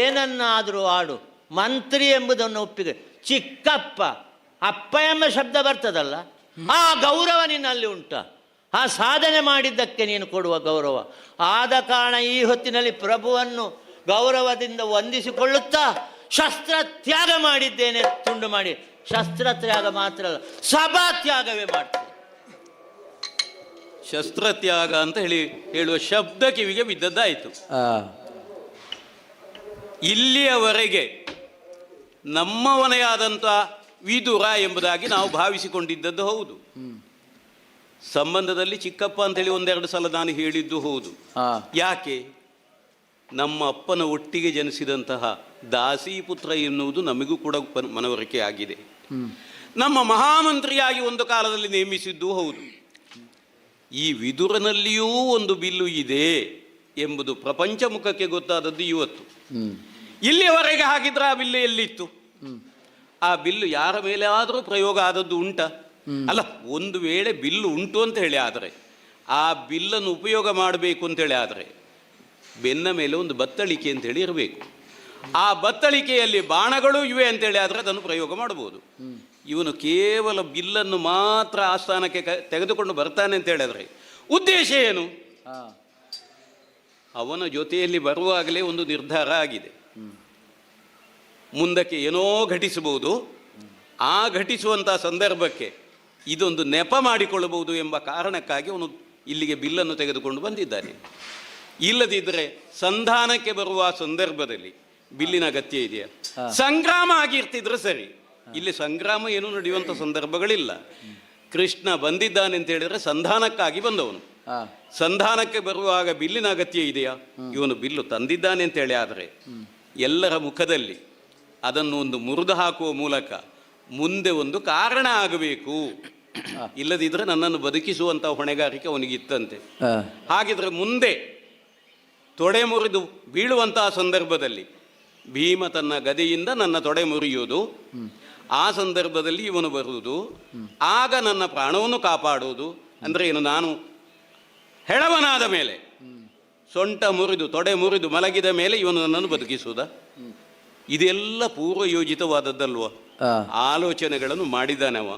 ಏನನ್ನಾದರೂ ಆಡು, ಮಂತ್ರಿ ಎಂಬುದನ್ನು ಒಪ್ಪಿಗೆ. ಚಿಕ್ಕಪ್ಪ, ಅಪ್ಪ ಎಂಬ ಶಬ್ದ ಬರ್ತದಲ್ಲ, ಆ ಗೌರವ ನಿನ್ನಲ್ಲಿ ಉಂಟ? ಆ ಸಾಧನೆ ಮಾಡಿದ್ದಕ್ಕೆ ನೀನು ಕೊಡುವ ಗೌರವ. ಆದ ಕಾರಣ ಈ ಹೊತ್ತಿನಲ್ಲಿ ಪ್ರಭುವನ್ನು ಗೌರವದಿಂದ ವಂದಿಸಿಕೊಳ್ಳುತ್ತಾ ಶಸ್ತ್ರ ತ್ಯಾಗ ಮಾಡಿದ್ದೇನೆ, ತುಂಡು ಮಾಡಿ. ಶಸ್ತ್ರ ತ್ಯಾಗ ಮಾತ್ರ ಅಲ್ಲ, ಸಭಾ ತ್ಯಾಗವೇ ಮಾಡ್ತೇನೆ. ಶಸ್ತ್ರತ್ಯಾಗ ಅಂತ ಹೇಳಿ ಹೇಳುವ ಶಬ್ದ ಕಿವಿಗೆ ಬಿದ್ದದ್ದಾಯಿತು. ಇಲ್ಲಿಯವರೆಗೆ ನಮ್ಮವನೆಯಾದಂಥ ವಿದುರ ಎಂಬುದಾಗಿ ನಾವು ಭಾವಿಸಿಕೊಂಡಿದ್ದದ್ದು ಹೌದು. ಸಂಬಂಧದಲ್ಲಿ ಚಿಕ್ಕಪ್ಪ ಅಂತೇಳಿ ಒಂದೆರಡು ಸಲ ನಾನು ಹೇಳಿದ್ದು ಹೌದು. ಯಾಕೆ? ನಮ್ಮ ಅಪ್ಪನ ಒಟ್ಟಿಗೆ ಜನಿಸಿದಂತಹ ದಾಸಿ ಪುತ್ರ ಎನ್ನುವುದು ನಮಗೂ ಕೂಡ ಮನವರಿಕೆ ಆಗಿದೆ. ನಮ್ಮ ಮಹಾಮಂತ್ರಿಯಾಗಿ ಒಂದು ಕಾಲದಲ್ಲಿ ನೇಮಿಸಿದ್ದು ಹೌದು. ಈ ವಿದುರನಲ್ಲಿಯೂ ಒಂದು ಬಿಲ್ಲು ಇದೆ ಎಂಬುದು ಪ್ರಪಂಚ ಮುಖಕ್ಕೆ ಗೊತ್ತಾದದ್ದು ಇವತ್ತು. ಇಲ್ಲಿಯವರೆಗೆ ಹಾಗಿದ್ರೆ ಆ ಬಿಲ್ಲು ಎಲ್ಲಿತ್ತು? ಆ ಬಿಲ್ಲು ಯಾರ ಮೇಲೆ ಆದರೂ ಪ್ರಯೋಗ ಆದದ್ದು ಉಂಟಾ? ಅಲ್ಲ, ಒಂದು ವೇಳೆ ಬಿಲ್ಲು ಉಂಟು ಅಂತ ಹೇಳಿ ಆದರೆ, ಆ ಬಿಲ್ಲನ್ನು ಉಪಯೋಗ ಮಾಡಬೇಕು ಅಂತೇಳಿ ಆದರೆ ಬೆನ್ನ ಮೇಲೆ ಒಂದು ಬತ್ತಳಿಕೆ ಅಂತೇಳಿ ಇರಬೇಕು. ಆ ಬತ್ತಳಿಕೆಯಲ್ಲಿ ಬಾಣಗಳು ಇವೆ ಅಂತೇಳಿ ಆದರೆ ಅದನ್ನು ಪ್ರಯೋಗ ಮಾಡ್ಬೋದು. ಇವನು ಕೇವಲ ಬಿಲ್ಲನ್ನು ಮಾತ್ರ ಆ ಸ್ಥಾನಕ್ಕೆ ತೆಗೆದುಕೊಂಡು ಬರ್ತಾನೆ ಅಂತ ಹೇಳಿದ್ರೆ ಉದ್ದೇಶ ಏನು? ಅವನ ಜೊತೆಯಲ್ಲಿ ಬರುವಾಗಲೇ ಒಂದು ನಿರ್ಧಾರ ಆಗಿದೆ, ಮುಂದಕ್ಕೆ ಏನೋ ಘಟಿಸಬಹುದು, ಆ ಘಟಿಸುವಂಥ ಸಂದರ್ಭಕ್ಕೆ ಇದೊಂದು ನೆಪ ಮಾಡಿಕೊಳ್ಳಬಹುದು ಎಂಬ ಕಾರಣಕ್ಕಾಗಿ ಅವನು ಇಲ್ಲಿಗೆ ಬಿಲ್ಲನ್ನು ತೆಗೆದುಕೊಂಡು ಬಂದಿದ್ದಾನೆ. ಇಲ್ಲದಿದ್ದರೆ ಸಂಧಾನಕ್ಕೆ ಬರುವ ಸಂದರ್ಭದಲ್ಲಿ ಬಿಲ್ಲಿನ ಅಗತ್ಯ ಇದೆಯಾ? ಸಂಗ್ರಾಮ ಆಗಿರ್ತಿದ್ರೆ ಸರಿ, ಇಲ್ಲಿ ಸಂಗ್ರಾಮ ಏನೂ ನಡೆಯುವಂಥ ಸಂದರ್ಭಗಳಿಲ್ಲ. ಕೃಷ್ಣ ಬಂದಿದ್ದಾನೆ ಅಂತ ಹೇಳಿದರೆ ಸಂಧಾನಕ್ಕಾಗಿ ಬಂದವನು. ಸಂಧಾನಕ್ಕೆ ಬರುವಾಗ ಬಿಲ್ಲಿನ ಅಗತ್ಯ ಇದೆಯಾ? ಇವನು ಬಿಲ್ಲು ತಂದಿದ್ದಾನೆ ಅಂತೇಳಿ ಆದರೆ ಎಲ್ಲರ ಮುಖದಲ್ಲಿ ಅದನ್ನು ಒಂದು ಮುರಿದು ಹಾಕುವ ಮೂಲಕ ಮುಂದೆ ಒಂದು ಕಾರಣ ಆಗಬೇಕು, ಇಲ್ಲದಿದ್ದರೆ ನನ್ನನ್ನು ಬದುಕಿಸುವಂಥ ಹೊಣೆಗಾರಿಕೆ ಅವನಿಗಿತ್ತಂತೆ. ಹಾಗಿದ್ರೆ ಮುಂದೆ ತೊಡೆ ಮುರಿದು ಬೀಳುವಂತಹ ಸಂದರ್ಭದಲ್ಲಿ ಭೀಮ ತನ್ನ ಗದೆಯಿಂದ ನನ್ನ ತೊಡೆ ಮುರಿಯುವುದು, ಆ ಸಂದರ್ಭದಲ್ಲಿ ಇವನು ಬರುವುದು, ಆಗ ನನ್ನ ಪ್ರಾಣವನ್ನು ಕಾಪಾಡುವುದು. ಅಂದರೆ ಏನು, ನಾನು ಹೆಳವನಾದ ಮೇಲೆ ಸೊಂಟ ಮುರಿದು ತೊಡೆ ಮುರಿದು ಮಲಗಿದ ಮೇಲೆ ಇವನು ನನ್ನನ್ನು ಬದುಕಿಸುವುದಾ? ಇದೆಲ್ಲ ಪೂರ್ವಯೋಜಿತವಾದದ್ದಲ್ವ? ಆಲೋಚನೆಗಳನ್ನು ಮಾಡಿದ್ದಾನವ,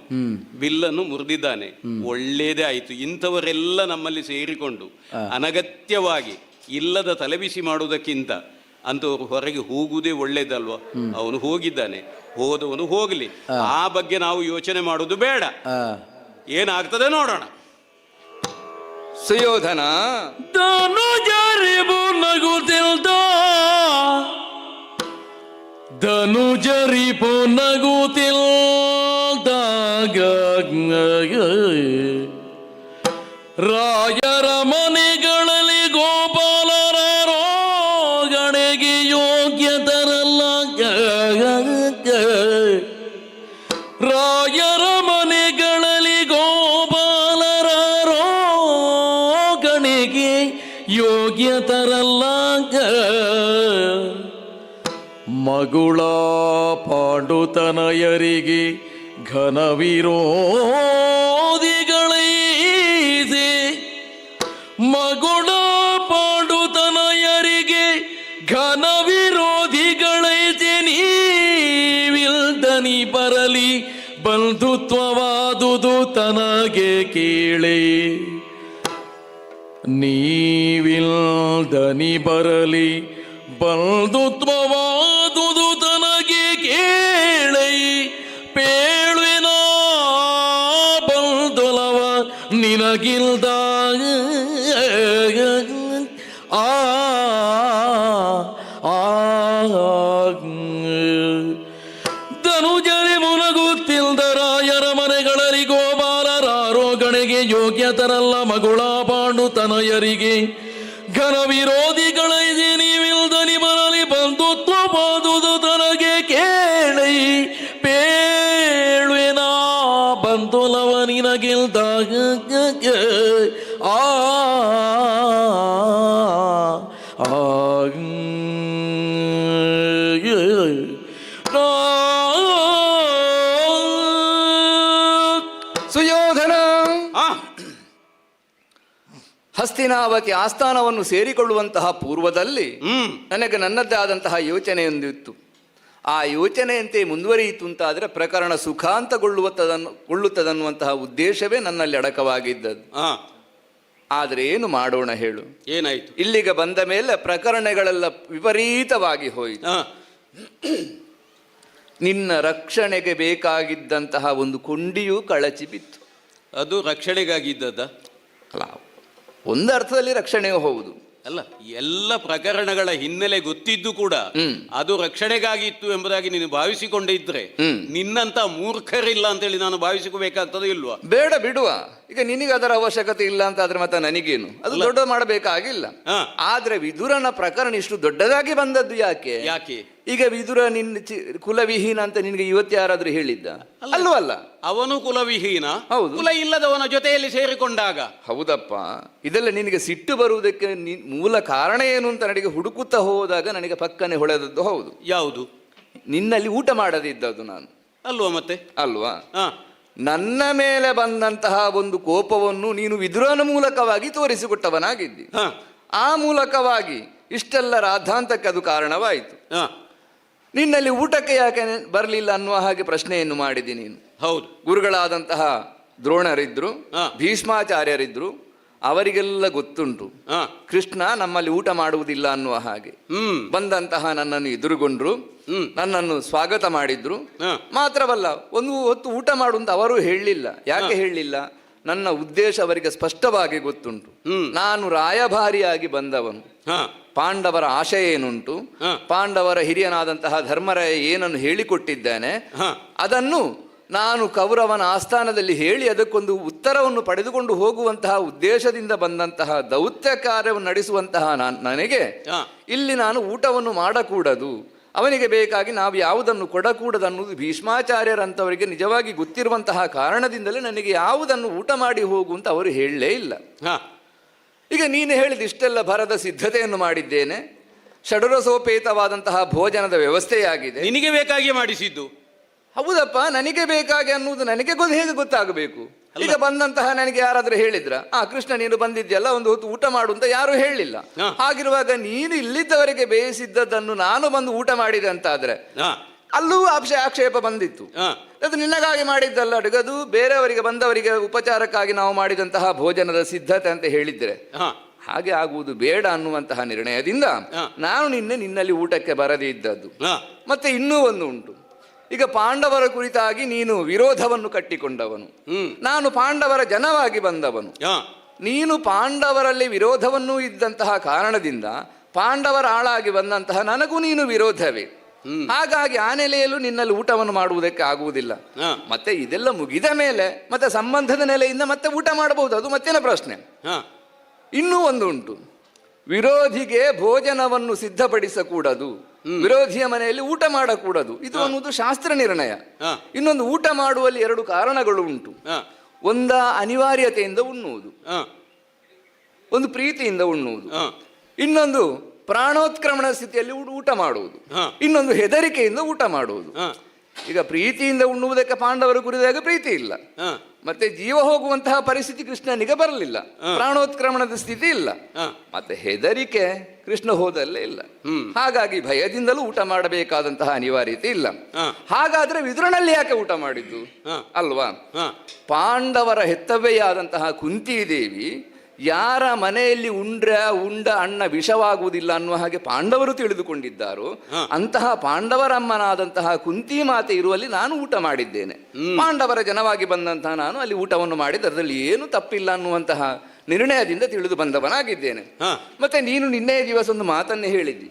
ಬಿಲ್ಲನ್ನು ಮುರಿದಿದ್ದಾನೆ, ಒಳ್ಳೇದೇ ಆಯಿತು. ಇಂಥವರೆಲ್ಲ ನಮ್ಮಲ್ಲಿ ಸೇರಿಕೊಂಡು ಅನಗತ್ಯವಾಗಿ ಇಲ್ಲದ ತಲೆಬಿಸಿ ಮಾಡುವುದಕ್ಕಿಂತ ಅಂಥವ್ರು ಹೊರಗೆ ಹೋಗುವುದೇ ಒಳ್ಳೇದಲ್ವ? ಅವನು ಹೋಗಿದ್ದಾನೆ, ಹೋದವನು ಹೋಗಲಿ, ಆ ಬಗ್ಗೆ ನಾವು ಯೋಚನೆ ಮಾಡುವುದು ಬೇಡ. ಏನಾಗ್ತದೆ ನೋಡೋಣ. ಸುಯೋಧನ ಧನುಜರಿಪು ನಗುತಿಲ್ದ ರಾಯರ ಮನೆಗಳಲ್ಲಿ ಗೋಪಾಲರ ರೋಗಣೆಗೆ ಯೋಗ್ಯತರಲ್ಲ. ರಾಯರ ಮನೆಗಳಲ್ಲಿ ಗೋಪಾಲರ ರೋಗಣೆಗೆ ಯೋಗ್ಯತರಲ್ಲ. ಮಗುಳ ಪಾಂಡುತನಯರಿಗೆ ಘನ ವಿರೋಧಿಗಳೈದೆ, ಮಗುಳ ಪಾಂಡುತನಯರಿಗೆ ಘನ ವಿರೋಧಿಗಳೈತೆ. ನೀವಿಲ್ದನಿ ಬರಲಿ ಬಂಧುತ್ವವಾದುದು ತನಗೆ ಕೇಳಿ, ನೀವಿಲ್ದನಿ ಬರಲಿ ಬಂಧುತ್ವವಾದುದು ತನಗೆ ಕೇಳೈ. ಪೇಳುವಿನ ಬಂಧುಲವ ನಿನಗಿಲ್ದ ಆ ಧನುಜರಿ ಮುನಗುತ್ತಿಲ್ದ ರಾಯರ ಮನೆಗಳಲ್ಲಿ ಗೋಪಾಲರಾರೋಗಣೆಗೆ ಯೋಗ್ಯತರಲ್ಲ. ಮಗುಳ ಪಾಂಡು ತನಯರಿಗೆ ಘನ ವಿರೋಧಿಗಳೈದೆ. ನೀವಿಲ್ದನಿ ಬರಲಿ ಬಂಧುತ್ವವಾದುದು ತನಗೆ ಕೇಳೈ. ಪೇಳುವೆನ ಬಂಧುಲವ ನಿನಗಿಲ್ದ ಆ ಸುಯೋಧನ ಹಸ್ತಿನಾವತಿ ಆಸ್ಥಾನವನ್ನು ಸೇರಿಕೊಳ್ಳುವಂತಹ ಪೂರ್ವದಲ್ಲಿ ನನಗೆ ನನ್ನದೇ ಆದಂತಹ ಯೋಚನೆಯೊಂದಿತ್ತು. ಆ ಯೋಚನೆಯಂತೆ ಮುಂದುವರಿಯಿತು ಅಂತಾದರೆ ಪ್ರಕರಣ ಸುಖಾಂತಗೊಳ್ಳುತ್ತದನ್ನುವಂತಹ ಉದ್ದೇಶವೇ ನನ್ನಲ್ಲಿ ಅಡಕವಾಗಿದ್ದದ್ದು. ಆದರೆ ಏನು ಮಾಡೋಣ ಹೇಳು? ಏನಾಯಿತು? ಇಲ್ಲಿಗೆ ಬಂದ ಮೇಲೆ ಪ್ರಕರಣಗಳೆಲ್ಲ ವಿಪರೀತವಾಗಿ ಹೋಯಿತು. ನಿನ್ನ ರಕ್ಷಣೆಗೆ ಬೇಕಾಗಿದ್ದಂತಹ ಒಂದು ಕೊಂಡಿಯೂ ಕಳಚಿ ಬಿತ್ತು. ಅದು ರಕ್ಷಣೆಗಾಗಿದ್ದದ್ದ? ಅಲ್ಲ, ಒಂದು ಅರ್ಥದಲ್ಲಿ ರಕ್ಷಣೆಯೂ ಹೌದು. ಅಲ್ಲ, ಎಲ್ಲ ಪ್ರಕರಣಗಳ ಹಿನ್ನೆಲೆ ಗೊತ್ತಿದ್ದು ಕೂಡ ಅದು ರಕ್ಷಣೆಗಾಗಿತ್ತು ಎಂಬುದಾಗಿ ನೀನು ಭಾವಿಸಿಕೊಂಡಿದ್ರೆ ನಿನ್ನಂತ ಮೂರ್ಖರಿಲ್ಲ ಅಂತೇಳಿ ನಾನು ಭಾವಿಸಿಕೋಬೇಕಾಗ್ತದೆ ಇಲ್ವಾ? ಬೇಡ ಬಿಡುವ, ಈಗ ನಿನಗೆ ಅದರ ಅವಶ್ಯಕತೆ ಇಲ್ಲ ಅಂತ ಆದ್ರೆ ಮತ್ತೆ ನನಗೇನು ಅದು ದೊಡ್ಡ ಮಾಡಬೇಕಾಗಿಲ್ಲ. ಆದ್ರೆ ವಿದುರನ ಪ್ರಕರಣ ಇಷ್ಟು ದೊಡ್ಡದಾಗಿ ಬಂದದ್ದು ಯಾಕೆ? ಯಾಕೆ? ಈಗ ವಿದುರ ನಿನ್ನ ಕುಲವಿಹೀನ ಅಂತ ನಿನಗೆ ಇವತ್ತು ಯಾರಾದ್ರೂ ಹೇಳಿದ್ದ? ಅಲ್ವಲ್ಲ, ಅವನು ಕುಲವಿಹೀನ. ಹೌದು, ಕುಲ ಇಲ್ಲದವನ ಜೊತೆಯಲ್ಲಿ ಸೇರಿಕೊಂಡಾಗ. ಹೌದಪ್ಪ, ಇದೆಲ್ಲ ನಿನಗೆ ಸಿಟ್ಟು ಬರುವುದಕ್ಕೆ ಮೂಲ ಕಾರಣ ಏನು ಅಂತ ನನಗೆ ಹುಡುಕುತ್ತಾ ಹೋದಾಗ ನನಗೆ ಪಕ್ಕನೆ ಹೊಳೆದದ್ದು ಹೌದು. ಯಾವುದು? ನಿನ್ನಲ್ಲಿ ಊಟ ಮಾಡದಿದ್ದದ್ದು ನಾನು ಅಲ್ವಾ? ಮತ್ತೆ ಅಲ್ವಾ, ನನ್ನ ಮೇಲೆ ಬಂದಂತಹ ಒಂದು ಕೋಪವನ್ನು ನೀನು ವಿದುರನ ಮೂಲಕವಾಗಿ ತೋರಿಸಿಕೊಟ್ಟವನಾಗಿದ್ದಿ. ಆ ಮೂಲಕವಾಗಿ ಇಷ್ಟೆಲ್ಲ ರಾದ್ಧಾಂತಕ್ಕೆ ಅದು ಕಾರಣವಾಯಿತು. ನಿನ್ನಲ್ಲಿ ಊಟಕ್ಕೆ ಯಾಕೆ ಬರಲಿಲ್ಲ ಅನ್ನುವ ಹಾಗೆ ಪ್ರಶ್ನೆಯನ್ನು ಮಾಡಿದಿ ನೀನು. ಹೌದು, ಗುರುಗಳಾದಂತಹ ದ್ರೋಣರಿದ್ರು, ಭೀಷ್ಮಾಚಾರ್ಯರಿದ್ರು, ಅವರಿಗೆಲ್ಲ ಗೊತ್ತುಂಟು ಕೃಷ್ಣ ನಮ್ಮಲ್ಲಿ ಊಟ ಮಾಡುವುದಿಲ್ಲ ಅನ್ನುವ ಹಾಗೆ. ಬಂದಂತಹ ನನ್ನನ್ನು ಎದುರುಗೊಂಡ್ರು, ನನ್ನನ್ನು ಸ್ವಾಗತ ಮಾಡಿದ್ರು. ಮಾತ್ರವಲ್ಲ, ಒಂದು ಹೊತ್ತು ಊಟ ಮಾಡು ಅಂತ ಅವರು ಹೇಳಲಿಲ್ಲ. ಯಾಕೆ ಹೇಳಲಿಲ್ಲ? ನನ್ನ ಉದ್ದೇಶ ಅವರಿಗೆ ಸ್ಪಷ್ಟವಾಗಿ ಗೊತ್ತುಂಟು. ನಾನು ರಾಯಭಾರಿಯಾಗಿ ಬಂದವನು. ಪಾಂಡವರ ಆಶಯ ಏನುಂಟು, ಪಾಂಡವರ ಹಿರಿಯನಾದಂತಹ ಧರ್ಮರಾಯ ಏನನ್ನು ಹೇಳಿಕೊಟ್ಟಿದ್ದಾನೆ ಅದನ್ನು ನಾನು ಕೌರವನ ಆಸ್ಥಾನದಲ್ಲಿ ಹೇಳಿ ಅದಕ್ಕೊಂದು ಉತ್ತರವನ್ನು ಪಡೆದುಕೊಂಡು ಹೋಗುವಂತಹ ಉದ್ದೇಶದಿಂದ ಬಂದಂತಹ ದೌತ್ಯ ಕಾರ್ಯವನ್ನು ನಡೆಸುವಂತಹ ನನಗೆ ಇಲ್ಲಿ ನಾನು ಊಟವನ್ನು ಮಾಡಕೂಡದು, ಅವನಿಗೆ ಬೇಕಾಗಿ ನಾವು ಯಾವುದನ್ನು ಕೊಡಕೂಡದು ಅನ್ನುವುದು ಭೀಷ್ಮಾಚಾರ್ಯರಂಥವರಿಗೆ ನಿಜವಾಗಿ ಗೊತ್ತಿರುವಂತಹ ಕಾರಣದಿಂದಲೇ ನನಗೆ ಯಾವುದನ್ನು ಊಟ ಮಾಡಿ ಹೋಗು ಅಂತ ಅವರು ಹೇಳಲೇ ಇಲ್ಲ. ಈಗ ನೀನು ಹೇಳಿದ ಇಷ್ಟೆಲ್ಲ ಭರದ ಸಿದ್ಧತೆಯನ್ನು ಮಾಡಿದ್ದೇನೆ, ಷಡುರಸೋಪೇತವಾದಂತಹ ಭೋಜನದ ವ್ಯವಸ್ಥೆಯಾಗಿದೆ, ನಿನಗೆ ಬೇಕಾಗಿ ಮಾಡಿಸಿದ್ದು. ಹೌದಪ್ಪ, ನನಗೆ ಬೇಕಾಗಿ ಅನ್ನುವುದು ನನಗೆ ಹೇಗೆ ಗೊತ್ತಾಗಬೇಕು? ಈಗ ಬಂದಂತಹ ನನಗೆ ಯಾರಾದ್ರೂ ಹೇಳಿದ್ರ, ಆ ಕೃಷ್ಣ ನೀನು ಬಂದಿದ್ಯಲ್ಲ ಒಂದು ಹೊತ್ತು ಊಟ ಮಾಡು ಅಂತ ಯಾರು ಹೇಳಲಿಲ್ಲ. ಹಾಗಿರುವಾಗ ನೀನು ಇಲ್ಲಿದ್ದವರೆಗೆ ಬೇಯಿಸಿದ್ದದನ್ನು ನಾನು ಬಂದು ಊಟ ಮಾಡಿದೆ ಅಂತಾದ್ರೆ ಅಲ್ಲೂ ಆಕ್ಷೇಪ ಬಂದಿತ್ತು. ಅದು ನಿನ್ನಗಾಗಿ ಮಾಡಿದ್ದಲ್ಲ ಅಡುಗೆ, ಅದು ಬೇರೆಯವರಿಗೆ ಬಂದವರಿಗೆ ಉಪಚಾರಕ್ಕಾಗಿ ನಾವು ಮಾಡಿದಂತಹ ಭೋಜನದ ಸಿದ್ಧತೆ ಅಂತ ಹೇಳಿದ್ರೆ ಹಾಗೆ ಆಗುವುದು ಬೇಡ ಅನ್ನುವಂತಹ ನಿರ್ಣಯದಿಂದ ನಾನು ನಿನ್ನೆ ನಿನ್ನಲ್ಲಿ ಊಟಕ್ಕೆ ಬರದೇ ಇದ್ದದ್ದು. ಮತ್ತೆ ಇನ್ನೂ ಒಂದು ಉಂಟು. ಈಗ ಪಾಂಡವರ ಕುರಿತಾಗಿ ನೀನು ವಿರೋಧವನ್ನು ಕಟ್ಟಿಕೊಂಡವನು, ನಾನು ಪಾಂಡವರ ಜನವಾಗಿ ಬಂದವನು. ನೀನು ಪಾಂಡವರಲ್ಲಿ ವಿರೋಧವನ್ನು ಇದ್ದಂತಹ ಕಾರಣದಿಂದ ಪಾಂಡವರ ಆಳಾಗಿ ಬಂದಂತಹ ನನಗೂ ನೀನು ವಿರೋಧವೇ. ಹಾಗಾಗಿ ಆ ನೆಲೆಯಲ್ಲೂ ನಿನ್ನಲ್ಲಿ ಊಟವನ್ನು ಮಾಡುವುದಕ್ಕೆ ಆಗುವುದಿಲ್ಲ. ಮತ್ತೆ ಇದೆಲ್ಲ ಮುಗಿದ ಮೇಲೆ ಮತ್ತೆ ಸಂಬಂಧದ ನೆಲೆಯಿಂದ ಮತ್ತೆ ಊಟ ಮಾಡಬಹುದು, ಅದು ಮತ್ತೇನ ಪ್ರಶ್ನೆ. ಇನ್ನೂ ಒಂದು ಉಂಟು, ವಿರೋಧಿಗೆ ಭೋಜನವನ್ನು ಸಿದ್ಧಪಡಿಸಕೂಡದು, ವಿರೋಧಿಯ ಮನೆಯಲ್ಲಿ ಊಟ ಮಾಡಕೂಡದು, ಇದು ಅನ್ನುವುದು ಶಾಸ್ತ್ರ ನಿರ್ಣಯ. ಇನ್ನೊಂದು, ಊಟ ಮಾಡುವಲ್ಲಿ ಎರಡು ಕಾರಣಗಳು ಉಂಟು. ಒಂದ ಅನಿವಾರ್ಯತೆಯಿಂದ ಉಣ್ಣುವುದು, ಒಂದು ಪ್ರೀತಿಯಿಂದ ಉಣ್ಣುವುದು, ಇನ್ನೊಂದು ಪ್ರಾಣೋತ್ಕ್ರಮಣ ಸ್ಥಿತಿಯಲ್ಲಿ ಊಟ ಮಾಡುವುದು, ಇನ್ನೊಂದು ಹೆದರಿಕೆಯಿಂದ ಊಟ ಮಾಡುವುದು. ಈಗ ಪ್ರೀತಿಯಿಂದ ಉಣ್ಣುವುದಕ್ಕೆ ಪಾಂಡವರು ಕುರಿದಾಗ ಪ್ರೀತಿ ಇಲ್ಲ, ಮತ್ತೆ ಜೀವ ಹೋಗುವಂತಹ ಪರಿಸ್ಥಿತಿ ಕೃಷ್ಣನಿಗೆ ಬರಲಿಲ್ಲ, ಪ್ರಾಣೋತ್ಕ್ರಮಣದ ಸ್ಥಿತಿ ಇಲ್ಲ, ಮತ್ತೆ ಹೆದರಿಕೆ ಕೃಷ್ಣ ಹೋದಲ್ಲೇ ಇಲ್ಲ. ಹಾಗಾಗಿ ಭಯದಿಂದಲೂ ಊಟ ಮಾಡಬೇಕಾದಂತಹ ಅನಿವಾರ್ಯತೆ ಇಲ್ಲ. ಹಾಗಾದ್ರೆ ವಿದುರನಲ್ಲಿ ಯಾಕೆ ಊಟ ಮಾಡಿದ್ದು ಅಲ್ವಾ? ಪಾಂಡವರ ಹೆತ್ತವೆಯಾದಂತಹ ಕುಂತಿದೇವಿ ಯಾರ ಮನೆಯಲ್ಲಿ ಉಂಡ ಅಣ್ಣ ವಿಷವಾಗುವುದಿಲ್ಲ ಅನ್ನುವ ಹಾಗೆ ಪಾಂಡವರು ತಿಳಿದುಕೊಂಡಿದ್ದಾರೋ ಅಂತಹ ಪಾಂಡವರಮ್ಮನಾದಂತಹ ಕುಂತಿ ಮಾತೆ ಇರುವಲ್ಲಿ ನಾನು ಊಟ ಮಾಡಿದ್ದೇನೆ. ಪಾಂಡವರ ಜನವಾಗಿ ಬಂದಂತಹ ನಾನು ಅಲ್ಲಿ ಊಟವನ್ನು ಮಾಡಿದ ಅದರಲ್ಲಿ ಏನು ತಪ್ಪಿಲ್ಲ ಅನ್ನುವಂತಹ ನಿರ್ಣಯದಿಂದ ತಿಳಿದು ಬಂದವನಾಗಿದ್ದೇನೆ. ಮತ್ತೆ ನೀನು ನಿನ್ನೆ ದಿವಸ ಒಂದು ಮಾತನ್ನೇ ಹೇಳಿದ್ದಿ,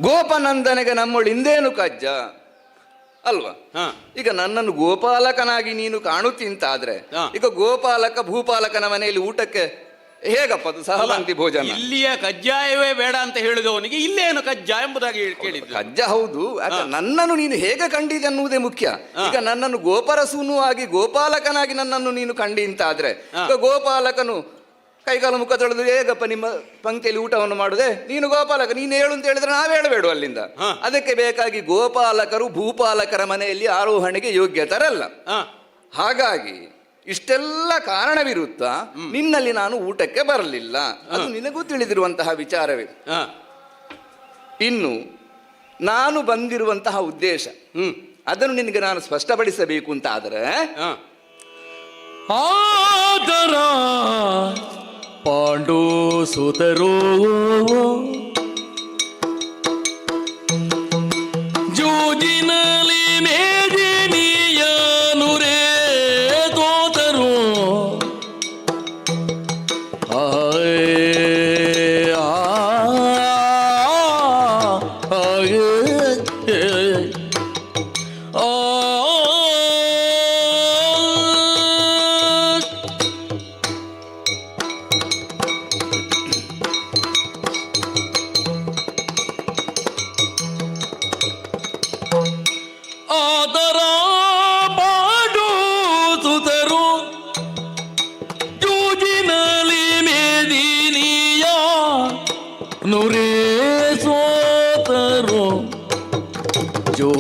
ಗೋಪನಂದನಿಗೆ ನಮ್ಮೊಳಿಂದೇನು ಕಜ್ಜ ಅಲ್ವಾ? ಈಗ ನನ್ನನ್ನು ಗೋಪಾಲಕನಾಗಿ ನೀನು ಕಾಣುತ್ತೀಂತಾದ್ರೆ ಈಗ ಗೋಪಾಲಕ ಭೂಪಾಲಕನ ಮನೆಯಲ್ಲಿ ಊಟಕ್ಕೆ ಹೇಗಪ್ಪ ಅದು ಸಹಪಂಕ್ತಿ ಭೋಜನ? ಇಲ್ಲಿಯ ಕಜ್ಜಾಯವೇ ಬೇಡ ಅಂತ ಹೇಳಿದವನಿಗೆ ಇಲ್ಲೇನು ಕಜ್ಜಾಯ ಎಂಬುದಾಗಿ ಕೇಳಿದ್ದು. ಕಜ್ಜ ಹೌದು, ನನ್ನನ್ನು ನೀನು ಹೇಗೆ ಕಂಡಿದೆ ಅನ್ನುವುದೇ ಮುಖ್ಯ. ಈಗ ನನ್ನನ್ನು ಗೋಪರಸೂನು ಆಗಿ ಗೋಪಾಲಕನಾಗಿ ನನ್ನನ್ನು ನೀನು ಕಂಡಿ ಅಂತಾದ್ರೆ ಈಗ ಗೋಪಾಲಕನು ಕೈಕಾಲು ಮುಖ ತೊಳೆದು ಹೇಗಪ್ಪ ನಿಮ್ಮ ಪಂಕ್ತಿಯಲ್ಲಿ ಊಟವನ್ನು ಮಾಡುದೇ, ನೀನು ಗೋಪಾಲಕ ನೀನು ಹೇಳು ಅಂತ ಹೇಳಿದ್ರೆ ನಾವು ಹೇಳಬೇಡು ಅಲ್ಲಿಂದ. ಅದಕ್ಕೆ ಬೇಕಾಗಿ ಗೋಪಾಲಕರು ಭೂಪಾಲಕರ ಮನೆಯಲ್ಲಿ ಆರೋಹಣೆಗೆ ಯೋಗ್ಯತರಲ್ಲ. ಹಾಗಾಗಿ ಇಷ್ಟೆಲ್ಲ ಕಾರಣವಿರುತ್ತಾ ನಿನ್ನಲ್ಲಿ ನಾನು ಊಟಕ್ಕೆ ಬರಲಿಲ್ಲ, ಅದು ನಿನಗೂ ತಿಳಿದಿರುವಂತಹ ವಿಚಾರವೇ. ಇನ್ನು ನಾನು ಬಂದಿರುವಂತಹ ಉದ್ದೇಶ ಅದನ್ನು ನಿನಗೆ ನಾನು ಸ್ಪಷ್ಟಪಡಿಸಬೇಕು ಅಂತ ಆದರೆ ಆದರ ಪಾಂಡು ಸುತರೋ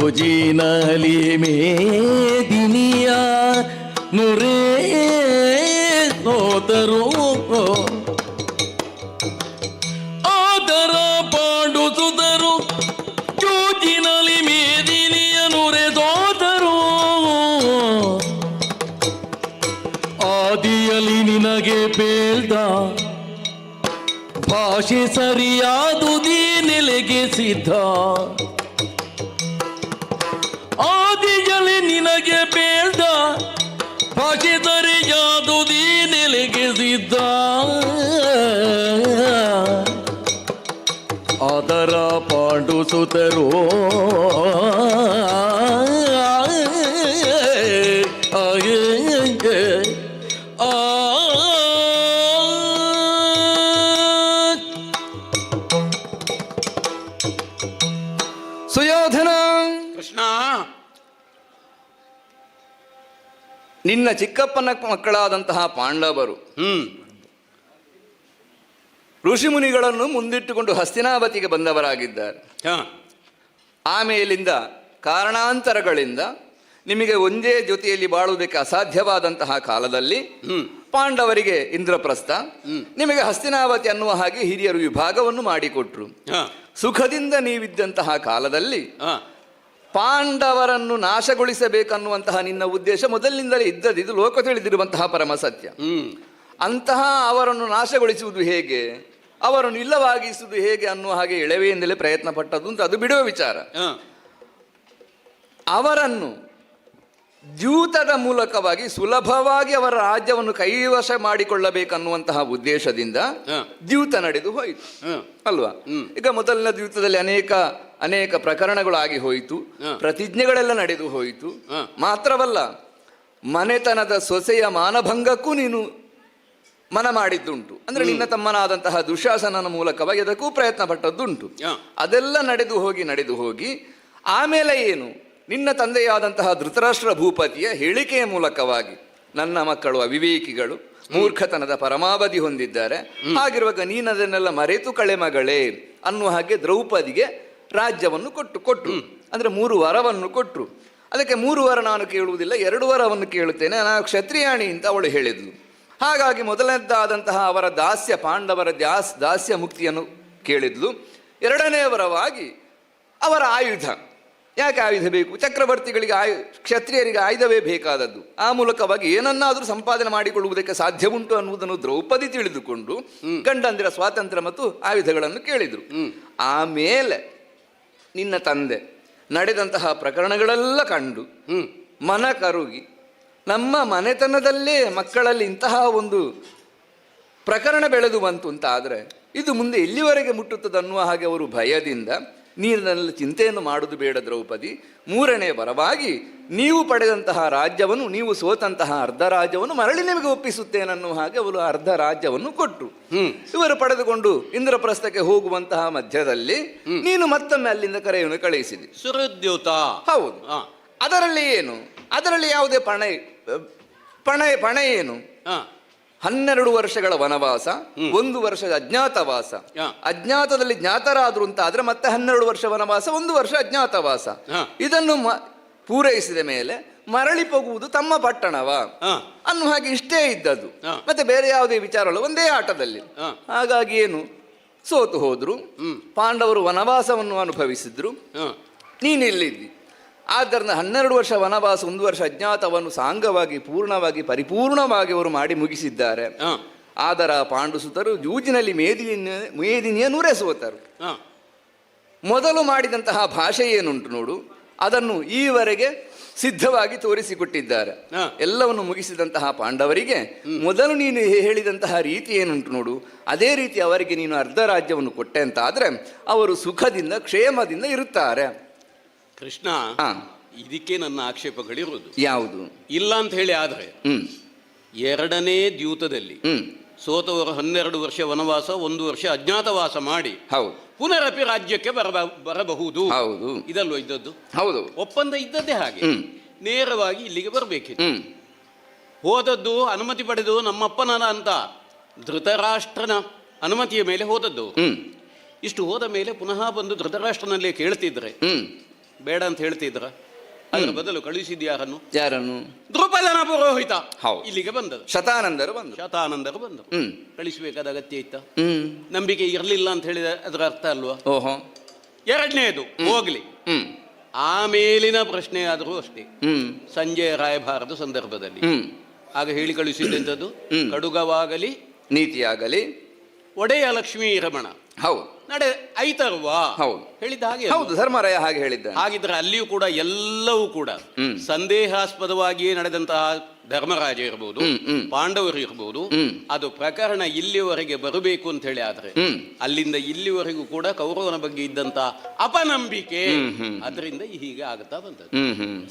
ಜೋಜಿನಲಿ ಮೇದಿನಿಯ ನುರೇ ಸೋತರು. ಆದರ ಪಾಂಡುಸುತರು ಜೋಜಿನಲಿ ಮೇದಿನಿಯ ನುರೆ ಸೋತರು. ಆದಿಯಲಿ ನಿನಗೆ ಬೇಳ್ದ ಭಾಷೆ ಸರಿಯಾದುದೇ ನೆಲೆಗೆ ಸಿದ್ಧ. ಆದಿಯಲಿ ನಿನಗೆ ಬೇಳ್ದ ಭಾಷೆ ಸರಿಯಾದುದೇ ನೆಲೆಗೆ ಸಿದ್ಧ. ಅದರ ಪಾಂಡು ಸುತರು ಆ. ಸುಯೋಧನ, ಕೃಷ್ಣ, ನಿನ್ನ ಚಿಕ್ಕಪ್ಪನ ಮಕ್ಕಳಾದಂತಹ ಪಾಂಡವರು ಋಷಿಮುನಿಗಳನ್ನು ಮುಂದಿಟ್ಟುಕೊಂಡು ಹಸ್ತಿನಾವತಿಗೆ ಬಂದವರಾಗಿದ್ದಾರೆ. ಆಮೇಲಿಂದ ಕಾರಣಾಂತರಗಳಿಂದ ನಿಮಗೆ ಒಂದೇ ಜೊತೆಯಲ್ಲಿ ಬಾಳುವುದಕ್ಕೆ ಅಸಾಧ್ಯವಾದಂತಹ ಕಾಲದಲ್ಲಿ ಪಾಂಡವರಿಗೆ ಇಂದ್ರಪ್ರಸ್ಥ, ನಿಮಗೆ ಹಸ್ತಿನಾವತಿ ಅನ್ನುವ ಹಾಗೆ ಹಿರಿಯರು ವಿಭಾಗವನ್ನು ಮಾಡಿಕೊಟ್ರು. ಸುಖದಿಂದ ನೀವಿದ್ದಂತಹ ಕಾಲದಲ್ಲಿ ಪಾಂಡವರನ್ನು ನಾಶಗೊಳಿಸಬೇಕನ್ನುವಂತಹ ನಿನ್ನ ಉದ್ದೇಶ ಮೊದಲಿನಿಂದಲೇ ಇದ್ದದ್ದು. ಇದು ಲೋಕ ತಿಳಿದಿರುವಂತಹ ಪರಮ ಸತ್ಯ. ಅಂತಹ ಅವರನ್ನು ನಾಶಗೊಳಿಸುವುದು ಹೇಗೆ, ಅವರನ್ನು ಇಲ್ಲವಾಗಿಸುವುದು ಹೇಗೆ ಅನ್ನುವ ಹಾಗೆ ಎಳವೆಯಿಂದಲೇ ಪ್ರಯತ್ನ ಪಟ್ಟದ್ದು ಅಂತ ಅದು ಬಿಡುವ ವಿಚಾರ. ಅವರನ್ನು ದ್ಯೂತದ ಮೂಲಕವಾಗಿ ಸುಲಭವಾಗಿ ಅವರ ರಾಜ್ಯವನ್ನು ಕೈವಶ ಮಾಡಿಕೊಳ್ಳಬೇಕನ್ನುವಂತಹ ಉದ್ದೇಶದಿಂದ ದ್ಯೂತ ನಡೆದು ಹೋಯಿತು ಅಲ್ವಾ? ಈಗ ಮೊದಲಿನ ದ್ಯೂತದಲ್ಲಿ ಅನೇಕ ಅನೇಕ ಪ್ರಕರಣಗಳಾಗಿ ಹೋಯಿತು, ಪ್ರತಿಜ್ಞೆಗಳೆಲ್ಲ ನಡೆದು ಹೋಯಿತು. ಮಾತ್ರವಲ್ಲ, ಮನೆತನದ ಸೊಸೆಯ ಮಾನಭಂಗಕ್ಕೂ ನೀನು ಮನ ಮಾಡಿದ್ದುಂಟು. ಅಂದ್ರೆ ನಿನ್ನ ತಮ್ಮನಾದಂತಹ ದುಶಾಸನನ ಮೂಲಕವಾಗಿ ಅದಕ್ಕೂ ಪ್ರಯತ್ನ ಪಟ್ಟದ್ದುಂಟು. ಅದೆಲ್ಲ ನಡೆದು ಹೋಗಿ ನಡೆದು ಹೋಗಿ ಆಮೇಲೆ ಏನು, ನಿನ್ನ ತಂದೆಯಾದಂತಹ ಧೃತರಾಷ್ಟ್ರ ಭೂಪತಿಯ ಹೇಳಿಕೆಯ ಮೂಲಕವಾಗಿ ನನ್ನ ಮಕ್ಕಳು ಅವಿವೇಕಿಗಳು, ಮೂರ್ಖತನದ ಪರಮಾವಧಿ ಹೊಂದಿದ್ದಾರೆ, ಹಾಗಿರುವಾಗ ನೀನದನ್ನೆಲ್ಲ ಮರೆತು ಕಳೆ ಮಗಳೇ ಅನ್ನುವ ಹಾಗೆ ದ್ರೌಪದಿಗೆ ರಾಜ್ಯವನ್ನು ಕೊಟ್ಟರು. ಅಂದ್ರೆ 3 ವರವನ್ನು ಕೊಟ್ಟರು. ಅದಕ್ಕೆ 3 ವರ ನಾನು ಕೇಳುವುದಿಲ್ಲ, 2 ವರವನ್ನು ಕೇಳುತ್ತೇನೆ, ನಾನು ಕ್ಷತ್ರಿಯಾಣಿ ಅಂತ ಅವಳು ಹೇಳಿದ್ಲು. ಹಾಗಾಗಿ ಮೊದಲನೇದಾದಂತಹ ಅವರ ದಾಸ್ಯ, ಪಾಂಡವರ ದಾಸ್ಯ ಮುಕ್ತಿಯನ್ನು ಕೇಳಿದ್ಲು. ಎರಡನೇ ವರವಾಗಿ ಅವರ ಆಯುಧ. ಯಾಕೆ ಆಯುಧ ಬೇಕು? ಚಕ್ರವರ್ತಿಗಳಿಗೆ ಕ್ಷತ್ರಿಯರಿಗೆ ಆಯುಧವೇ ಬೇಕಾದದ್ದು. ಆ ಮೂಲಕವಾಗಿ ಏನನ್ನಾದರೂ ಸಂಪಾದನೆ ಮಾಡಿಕೊಳ್ಳುವುದಕ್ಕೆ ಸಾಧ್ಯ ಉಂಟು ಅನ್ನುವುದನ್ನು ದ್ರೌಪದಿ ತಿಳಿದುಕೊಂಡು ಗಂಡಂದಿರ ಸ್ವಾತಂತ್ರ್ಯ ಮತ್ತು ಆಯುಧಗಳನ್ನು ಕೇಳಿದರು. ಆಮೇಲೆ ನಿನ್ನ ತಂದೆ ನಡೆದಂತಹ ಪ್ರಕರಣಗಳೆಲ್ಲ ಕಂಡು ಮನ ಕರುಗಿ ನಮ್ಮ ಮನೆತನದಲ್ಲೇ ಮಕ್ಕಳಲ್ಲಿ ಇಂತಹ ಒಂದು ಪ್ರಕರಣ ಬೆಳೆದು ಬಂತು ಅಂತ ಆದರೆ ಇದು ಮುಂದೆ ಎಲ್ಲಿವರೆಗೆ ಮುಟ್ಟುತ್ತದೆ ಅನ್ನುವ ಹಾಗೆ ಅವರು ಭಯದಿಂದ ನೀರಿನಲ್ಲಿ ಚಿಂತೆಯನ್ನು ಮಾಡುವುದು ಬೇಡ ದ್ರೌಪದಿ, 3ನೇ ವರವಾಗಿ ನೀವು ಪಡೆದಂತಹ ರಾಜ್ಯವನ್ನು, ನೀವು ಸೋತಂತಹ ಅರ್ಧ ರಾಜ್ಯವನ್ನು ಮರಳಿ ನಿಮಗೆ ಒಪ್ಪಿಸುತ್ತೇನನ್ನುವ ಹಾಗೆ ಅವರು ಅರ್ಧ ರಾಜ್ಯವನ್ನು ಕೊಟ್ಟರು. ಇವರು ಪಡೆದುಕೊಂಡು ಇಂದ್ರಪ್ರಸ್ಥಕ್ಕೆ ಹೋಗುವಂತಹ ಮಧ್ಯದಲ್ಲಿ ನೀನು ಮತ್ತೊಮ್ಮೆ ಅಲ್ಲಿಂದ ಕರೆಯನ್ನು ಕಳುಹಿಸಿದಿ. ಸುರದ್ಯೂತ. ಹೌದು. ಅದರಲ್ಲಿ ಏನು, ಅದರಲ್ಲಿ ಯಾವುದೇ ಪಣ ಪಣ ಪಣ ಏನು, 12 ವರ್ಷಗಳ ವನವಾಸ, 1 ವರ್ಷದ ಅಜ್ಞಾತವಾಸ. ಅಜ್ಞಾತದಲ್ಲಿ ಜ್ಞಾತರಾದ್ರು ಅಂತ ಆದ್ರೆ ಮತ್ತೆ 12 ವರ್ಷ ವನವಾಸ, 1 ವರ್ಷ ಅಜ್ಞಾತವಾಸ. ಇದನ್ನು ಪೂರೈಸಿದ ಮೇಲೆ ಮರಳಿ ಹೋಗುವುದು ತಮ್ಮ ಪಟ್ಟಣವ ಅನ್ನುವ ಹಾಗೆ ಇಷ್ಟೇ ಇದ್ದದ್ದು, ಮತ್ತೆ ಬೇರೆ ಯಾವುದೇ ವಿಚಾರ ಅಲ್ಲ, ಒಂದೇ ಆಟದಲ್ಲಿ. ಹಾಗಾಗಿ ಏನು, ಸೋತು ಹೋದ್ರು ಪಾಂಡವರು, ವನವಾಸವನ್ನು ಅನುಭವಿಸಿದ್ರು, ನೀನಿಲ್ಲಿದ್ದಿ. ಆದ್ದರಿಂದ 12 ವರ್ಷ ವನವಾಸ, 1 ವರ್ಷ ಅಜ್ಞಾತವನ್ನು ಸಾಂಗವಾಗಿ ಪೂರ್ಣವಾಗಿ ಪರಿಪೂರ್ಣವಾಗಿ ಅವರು ಮಾಡಿ ಮುಗಿಸಿದ್ದಾರೆ. ಆದರ ಪಾಂಡುಸುತರು ಜೂಜಿನಲ್ಲಿ ಮೇದಿನಿಯ ನೂರೆ ಸೋತರು. ಮೊದಲು ಮಾಡಿದಂತಹ ಭಾಷೆ ಏನುಂಟು ನೋಡು, ಅದನ್ನು ಈವರೆಗೆ ಸಿದ್ಧವಾಗಿ ತೋರಿಸಿಕೊಟ್ಟಿದ್ದಾರೆ. ಎಲ್ಲವನ್ನು ಮುಗಿಸಿದಂತಹ ಪಾಂಡವರಿಗೆ ಮೊದಲು ನೀನು ಹೇಳಿದಂತಹ ರೀತಿ ಏನುಂಟು ನೋಡು, ಅದೇ ರೀತಿ ಅವರಿಗೆ ನೀನು ಅರ್ಧ ರಾಜ್ಯವನ್ನು ಕೊಟ್ಟೆ ಅಂತ ಆದರೆ ಅವರು ಸುಖದಿಂದ ಕ್ಷೇಮದಿಂದ ಇರುತ್ತಾರೆ. ಕೃಷ್ಣ, ಇದಕ್ಕೆ ನನ್ನ ಆಕ್ಷೇಪಗಳಿರುವುದು. ಯಾವುದು? ಇಲ್ಲ ಅಂತ ಹೇಳಿ ಆದ್ರೆ ಎರಡನೇ ದ್ಯೂತದಲ್ಲಿ ಸೋತವರು 12 ವರ್ಷ ವನವಾಸ, 1 ವರ್ಷ ಅಜ್ಞಾತವಾಸ ಮಾಡಿ ಹೌದು ಪುನರಪಿ ರಾಜ್ಯಕ್ಕೆ ಬರಬಹುದು. ಹೌದು, ಇದಲ್ವ ಇದ್ದದ್ದು? ಹೌದು, ಒಪ್ಪಂದ ಇದ್ದದ್ದೇ ಹಾಗೆ. ನೇರವಾಗಿ ಇಲ್ಲಿಗೆ ಬರಬೇಕಿತ್ತು. ಹೋದದ್ದು ಅನುಮತಿ ಪಡೆದು ನಮ್ಮಪ್ಪನ ಅಂತ ಧೃತರಾಷ್ಟ್ರನ ಅನುಮತಿಯ ಮೇಲೆ ಹೋದದ್ದು. ಇಷ್ಟು ಹೋದ ಮೇಲೆ ಪುನಃ ಬಂದು ಧೃತರಾಷ್ಟ್ರನಲ್ಲೇ ಕೇಳ್ತಿದ್ರೆ ಬೇಡ ಅಂತ ಹೇಳ್ತಿದ್ರ, ಅದರ ಬದಲು ಕಳುಹಿಸಿದ್ಯಾರನ್ನು? ಯಾರನ್ನು? ದ್ರುಪದನ ಪುರೋಹಿತ. ಹೌದು. ಇಲ್ಲಿಗೆ ಬಂದದ್ದು. ಶತಾನಂದರು ಬಂದರು. ಶತಾನಂದರು ಬಂದರು. ಕಳಿಸಬೇಕಾದ ಅಗತ್ಯ ಇತ್ತ? ನಂಬಿಕೆ ಇರಲಿಲ್ಲ ಅಂತ ಹೇಳಿದ ಅದರ ಅರ್ಥ ಅಲ್ವಾ? ಓಹೋ. ಎರಡನೇದು ಹೋಗ್ಲಿ, ಆಮೇಲಿನ ಪ್ರಶ್ನೆ ಆದರೂ ಅಷ್ಟೇ. ಸಂಜಯ ರಾಯಭಾರದ ಸಂದರ್ಭದಲ್ಲಿ ಆಗ ಹೇಳಿ ಕಳುಹಿಸಿದ್ದೆಂಥದ್ದು? ಕಡುಗವಾಗಲಿ ನೀತಿಯಾಗಲಿ ಒಡೆಯ ಲಕ್ಷ್ಮೀ ರಮಣ. ಹೌದು. ನಡೆ ಐತರ್ವಾ? ಹೌದು. ಹೇಳಿದ್ದ ಹಾಗೆ. ಹೌದು, ಧರ್ಮರಾಯ ಹಾಗೆ ಹೇಳಿದ್ದ. ಹಾಗಿದ್ರೆ ಅಲ್ಲಿಯೂ ಕೂಡ ಎಲ್ಲವೂ ಕೂಡ ಸಂದೇಹಾಸ್ಪದವಾಗಿಯೇ ನಡೆದಂತಹ ಧರ್ಮರಾಜ ಇರಬಹುದು, ಪಾಂಡವರು ಇರಬಹುದು, ಅದು ಪ್ರಕರಣ ಇಲ್ಲಿವರೆಗೆ ಬರಬೇಕು ಅಂತ ಹೇಳಿ ಆದ್ರೆ ಅಲ್ಲಿಂದ ಇಲ್ಲಿವರೆಗೂ ಕೂಡ ಕೌರವನ ಬಗ್ಗೆ ಇದ್ದಂತಹ ಅಪನಂಬಿಕೆ, ಅದರಿಂದ ಹೀಗೆ ಆಗ್ತಾ ಬಂದದ್ದು.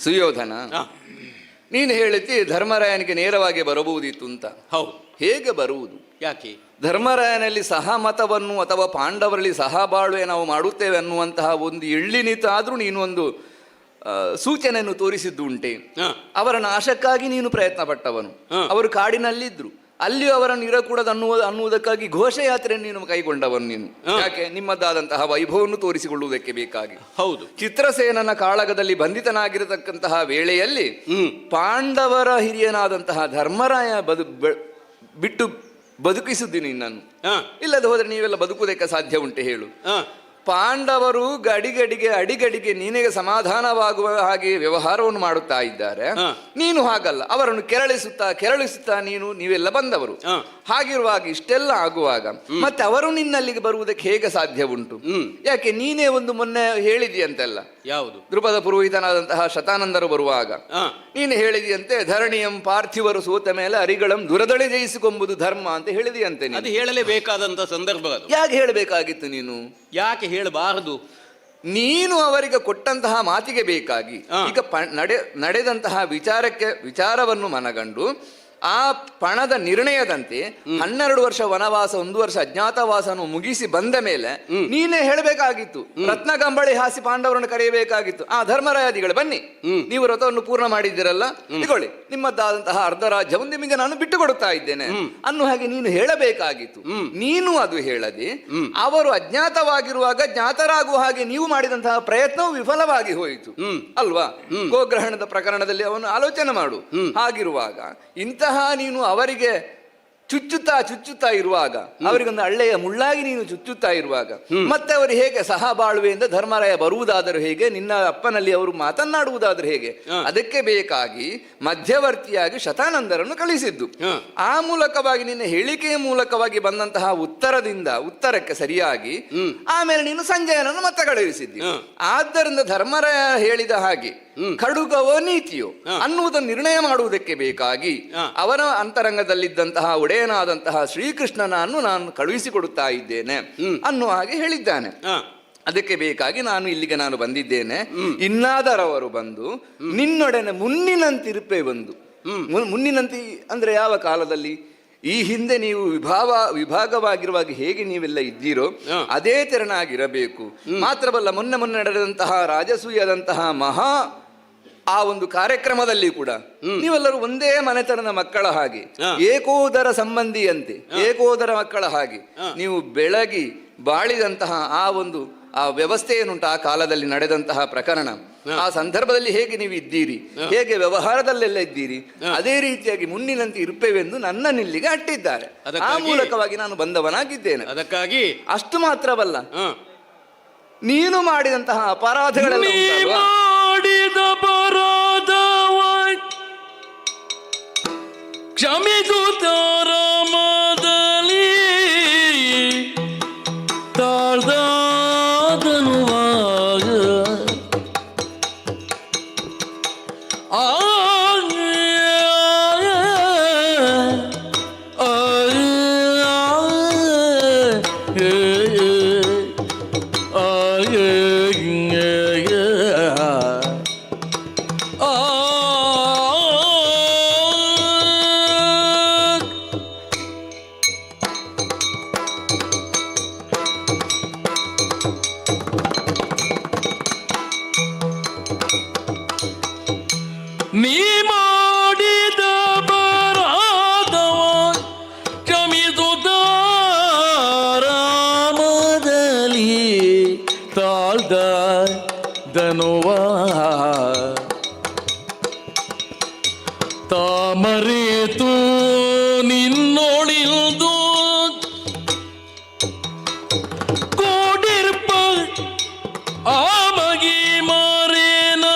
ಸುಯೋಧನ, ನೀನು ಹೇಳಿದ್ದಿ ಧರ್ಮರಾಯನಿಗೆ ನೇರವಾಗಿ ಬರಬಹುದಿತ್ತು ಅಂತ. ಹೌದು. ಹೇಗೆ ಬರುವುದು? ಯಾಕೆ? ಧರ್ಮರಾಯನಲ್ಲಿ ಸಹಮತವನ್ನು ಅಥವಾ ಪಾಂಡವರಲ್ಲಿ ಸಹಬಾಳ್ವೆ ನಾವು ಮಾಡುತ್ತೇವೆ ಅನ್ನುವಂತಹ ಒಂದು ಎಳ್ಳಿನಿತಾದರೂ ನೀನು ಒಂದು ಸೂಚನೆಯನ್ನು ತೋರಿಸಿದ್ದು ಉಂಟೆ? ಅವರ ನಾಶಕ್ಕಾಗಿ ನೀನು ಪ್ರಯತ್ನ ಪಟ್ಟವನು. ಅವರು ಕಾಡಿನಲ್ಲಿದ್ದರು, ಅಲ್ಲಿಯೂ ಅವರನ್ನು ಇರಕೂಡದು ಅನ್ನುವುದಕ್ಕಾಗಿ ಘೋಷಯಾತ್ರೆಯನ್ನು ನೀನು ಕೈಗೊಂಡವನು ನೀನು. ಯಾಕೆ? ನಿಮ್ಮದಾದಂತಹ ವೈಭವವನ್ನು ತೋರಿಸಿಕೊಳ್ಳುವುದಕ್ಕೆ ಬೇಕಾಗಿ. ಹೌದು. ಚಿತ್ರಸೇನನ ಕಾಳಗದಲ್ಲಿ ಬಂಧಿತನಾಗಿರತಕ್ಕಂತಹ ವೇಳೆಯಲ್ಲಿ ಪಾಂಡವರ ಹಿರಿಯನಾದಂತಹ ಧರ್ಮರಾಯ ಬಿಟ್ಟು ಬದುಕಿಸುತ್ತೀನಿ ನಿನ್ನನ್ನು, ಇಲ್ಲದೆ ಹೋದರೆ ನೀವೆಲ್ಲ ಬದುಕುವುದಕ್ಕೆ ಸಾಧ್ಯ ಉಂಟೆ ಹೇಳು? ಪಾಂಡವರು ಗಡಿಗಡಿಗೆ ಅಡಿಗಡಿಗೆ ನಿನಗೆ ಸಮಾಧಾನವಾಗುವ ಹಾಗೆ ವ್ಯವಹಾರವನ್ನು ಮಾಡುತ್ತಾ ಇದ್ದಾರೆ, ನೀನು ಹಾಗಲ್ಲ, ಅವರನ್ನು ಕೆರಳಿಸುತ್ತಾ ಕೆರಳಿಸುತ್ತಾ ನೀವೆಲ್ಲ ಬಂದವರು. ಹಾಗಿರುವಾಗ ಇಷ್ಟೆಲ್ಲ ಆಗುವಾಗ ಮತ್ತೆ ಅವರು ನಿನ್ನಲ್ಲಿಗೆ ಬರುವುದಕ್ಕೆ ಹೇಗೆ ಸಾಧ್ಯ ಉಂಟು? ಯಾಕೆ ನೀನೇ ಒಂದು ಮೊನ್ನೆ ಹೇಳಿದೆಯಂತೆಲ್ಲ, ಯಾವುದು? ದ್ರುಪದ ಪುರೋಹಿತನಾದಂತಹ ಶತಾನಂದರು ಬರುವಾಗ ನೀನು ಹೇಳಿದೆಯಂತೆ, ಧರಣಿಯಂ ಪಾರ್ಥಿವರು ಸೋತ ಮೇಲೆ ಅರಿಗಳಂ ದುರದಳಿ ಜಯಿಸಿಕೊಂಬುದು ಧರ್ಮ ಅಂತ ಹೇಳಿದೆಯಂತೆ. ಅದು ಹೇಳಲೇಬೇಕಾದಂತ ಸಂದರ್ಭ. ಅದು ಯಾಕೆ ಹೇಳಬೇಕಾಗಿತ್ತು ನೀನು? ಯಾಕೆ ಹೇಳಬಾರದು? ನೀನು ಅವರಿಗೆ ಕೊಟ್ಟಂತಹ ಮಾತಿಗೆ ಬೇಕಾಗಿ ಈಗ ನಡೆದಂತಹ ವಿಚಾರವನ್ನು ಮನಗಂಡು ಆ ಪಣದ ನಿರ್ಣಯದಂತೆ 12 ವರ್ಷ ವನವಾಸ, 1 ವರ್ಷ ಅಜ್ಞಾತವಾಸವನ್ನು ಮುಗಿಸಿ ಬಂದ ಮೇಲೆ ನೀನೇ ಹೇಳಬೇಕಾಗಿತ್ತು, ರತ್ನಗಂಬಳಿ ಹಾಸಿ ಪಾಂಡವರನ್ನು ಕರೆಯಬೇಕಾಗಿತ್ತು. ಆ ಧರ್ಮರಾಯಾದಿಗಳು ಬನ್ನಿ, ನೀವು ವ್ರತವನ್ನು ಪೂರ್ಣ ಮಾಡಿದ್ದೀರಲ್ಲ, ಇಗೊಳ್ಳಿ ನಿಮ್ಮದ್ದಾದಂತಹ ಅರ್ಧ ರಾಜ್ಯವನ್ನು ನಿಮಗೆ ನಾನು ಬಿಟ್ಟು ಕೊಡುತ್ತಾ ಇದ್ದೇನೆ ಅನ್ನೋ ಹಾಗೆ ನೀನು ಹೇಳಬೇಕಾಗಿತ್ತು. ನೀನು ಅದು ಹೇಳದೆ ಅವರು ಅಜ್ಞಾತವಾಗಿರುವಾಗ ಜ್ಞಾತರಾಗುವ ಹಾಗೆ ನೀವು ಮಾಡಿದಂತಹ ಪ್ರಯತ್ನವು ವಿಫಲವಾಗಿ ಹೋಯಿತು ಅಲ್ವಾ? ಗೋಗ್ರಹಣದ ಪ್ರಕರಣದಲ್ಲಿ ಅವನು ಆಲೋಚನೆ ಮಾಡು. ಹಾಗಿರುವಾಗ ಇಂತಹ ನೀನು ಅವರಿಗೆ ಚುಚ್ಚುತ್ತಾ ಚುಚ್ಚುತ್ತಾ ಇರುವಾಗ, ಅವರಿಗೊಂದು ಹಳ್ಳೆಯ ಮುಳ್ಳಾಗಿ ನೀನು ಚುಚ್ಚುತ್ತಾ ಇರುವಾಗ ಮತ್ತೆ ಅವರು ಹೇಗೆ ಸಹಬಾಳ್ವೆಯಿಂದ ಧರ್ಮರಾಯ ಬರುವುದಾದರೂ ಹೇಗೆ, ನಿನ್ನ ಅಪ್ಪನಲ್ಲಿ ಅವರು ಮಾತನಾಡುವುದಾದರೂ ಹೇಗೆ? ಅದಕ್ಕೆ ಬೇಕಾಗಿ ಮಧ್ಯವರ್ತಿಯಾಗಿ ಶತಾನಂದರನ್ನು ಕಳಿಸಿದ್ದು. ಆ ಮೂಲಕವಾಗಿ ನಿನ್ನ ಹೇಳಿಕೆಯ ಮೂಲಕವಾಗಿ ಬಂದಂತಹ ಉತ್ತರಕ್ಕೆ ಸರಿಯಾಗಿ ಆಮೇಲೆ ನೀನು ಸಂಜಯನನ್ನು ಮತ್ತೆ ಕಳುಹಿಸಿದ್ದಿ. ಆದ್ದರಿಂದ ಧರ್ಮರಾಯ ಹೇಳಿದ ಹಾಗೆ ಖಡುಗವೋ ನೀತಿಯೋ ಅನ್ನುವುದನ್ನು ನಿರ್ಣಯ ಮಾಡುವುದಕ್ಕೆ ಬೇಕಾಗಿ ಅವನ ಅಂತರಂಗದಲ್ಲಿದ್ದಂತಹ ಒಡೆಯನಾದಂತಹ ಶ್ರೀಕೃಷ್ಣನನ್ನು ನಾನು ಕಳುಹಿಸಿಕೊಡುತ್ತಾ ಇದ್ದೇನೆ ಅನ್ನುವ ಹಾಗೆ ಹೇಳಿದ್ದಾನೆ. ಅದಕ್ಕೆ ಬೇಕಾಗಿ ನಾನು ಇಲ್ಲಿಗೆ ಬಂದಿದ್ದೇನೆ. ಇನ್ನಾದರವರು ಬಂದು ನಿನ್ನೊಡನೆ ಮುನ್ನಿನಂತಿರುಪೆ ಬಂದು, ಮುನ್ನಿನಂತಿ ಅಂದ್ರೆ ಯಾವ ಕಾಲದಲ್ಲಿ? ಈ ಹಿಂದೆ ನೀವು ವಿಭಾಗವಾಗಿರುವಾಗ ಹೇಗೆ ನೀವೆಲ್ಲ ಇದ್ದೀರೋ ಅದೇ ತೆರನಾಗಿರಬೇಕು. ಮಾತ್ರವಲ್ಲ, ಮೊನ್ನೆ ಮೊನ್ನೆ ನಡೆದಂತಹ ರಾಜಸೂಯದಂತಹ ಮಹಾ ಆ ಒಂದು ಕಾರ್ಯಕ್ರಮದಲ್ಲಿ ಕೂಡ ನೀವೆಲ್ಲರೂ ಒಂದೇ ಮನೆತನದ ಮಕ್ಕಳ ಹಾಗೆ, ಏಕೋದರ ಸಂಬಂಧಿಯಂತೆ, ಏಕೋದರ ಮಕ್ಕಳ ಹಾಗೆ ನೀವು ಬೆಳಗಿ ಬಾಳಿದಂತಹ ಆ ಒಂದು ಆ ವ್ಯವಸ್ಥೆ ಏನುಂಟು, ಆ ಕಾಲದಲ್ಲಿ ನಡೆದಂತಹ ಪ್ರಕರಣ, ಆ ಸಂದರ್ಭದಲ್ಲಿ ಹೇಗೆ ನೀವು ಇದ್ದೀರಿ, ಹೇಗೆ ವ್ಯವಹಾರದಲ್ಲೆಲ್ಲ ಇದ್ದೀರಿ, ಅದೇ ರೀತಿಯಾಗಿ ಮುನ್ನಿನಂತೆ ಇರುತ್ತೇವೆಂದು ನನ್ನ ನಿಲ್ಲಿಗೆ ಅಟ್ಟಿದ್ದಾರೆ. ಆ ಮೂಲಕವಾಗಿ ನಾನು ಬಂದವನಾಗಿದ್ದೇನೆ. ಅದಕ್ಕಾಗಿ ಅಷ್ಟು ಮಾತ್ರವಲ್ಲ, ನೀನು ಮಾಡಿದಂತಹ ಅಪರಾಧಗಳೆಲ್ಲ ಕ್ಷಮಿಸುತ್ತಾರಮದಲಿ ತಾಳ್ದಾದನುವಾಗ ಆ ತಾಮರೆತು ನಿನ್ನೊಳಿಲ್ದು ಕೋಡಿರ್ಪ ಆಮಗಿ ಮಾರೇನಲಿಲ್ದನು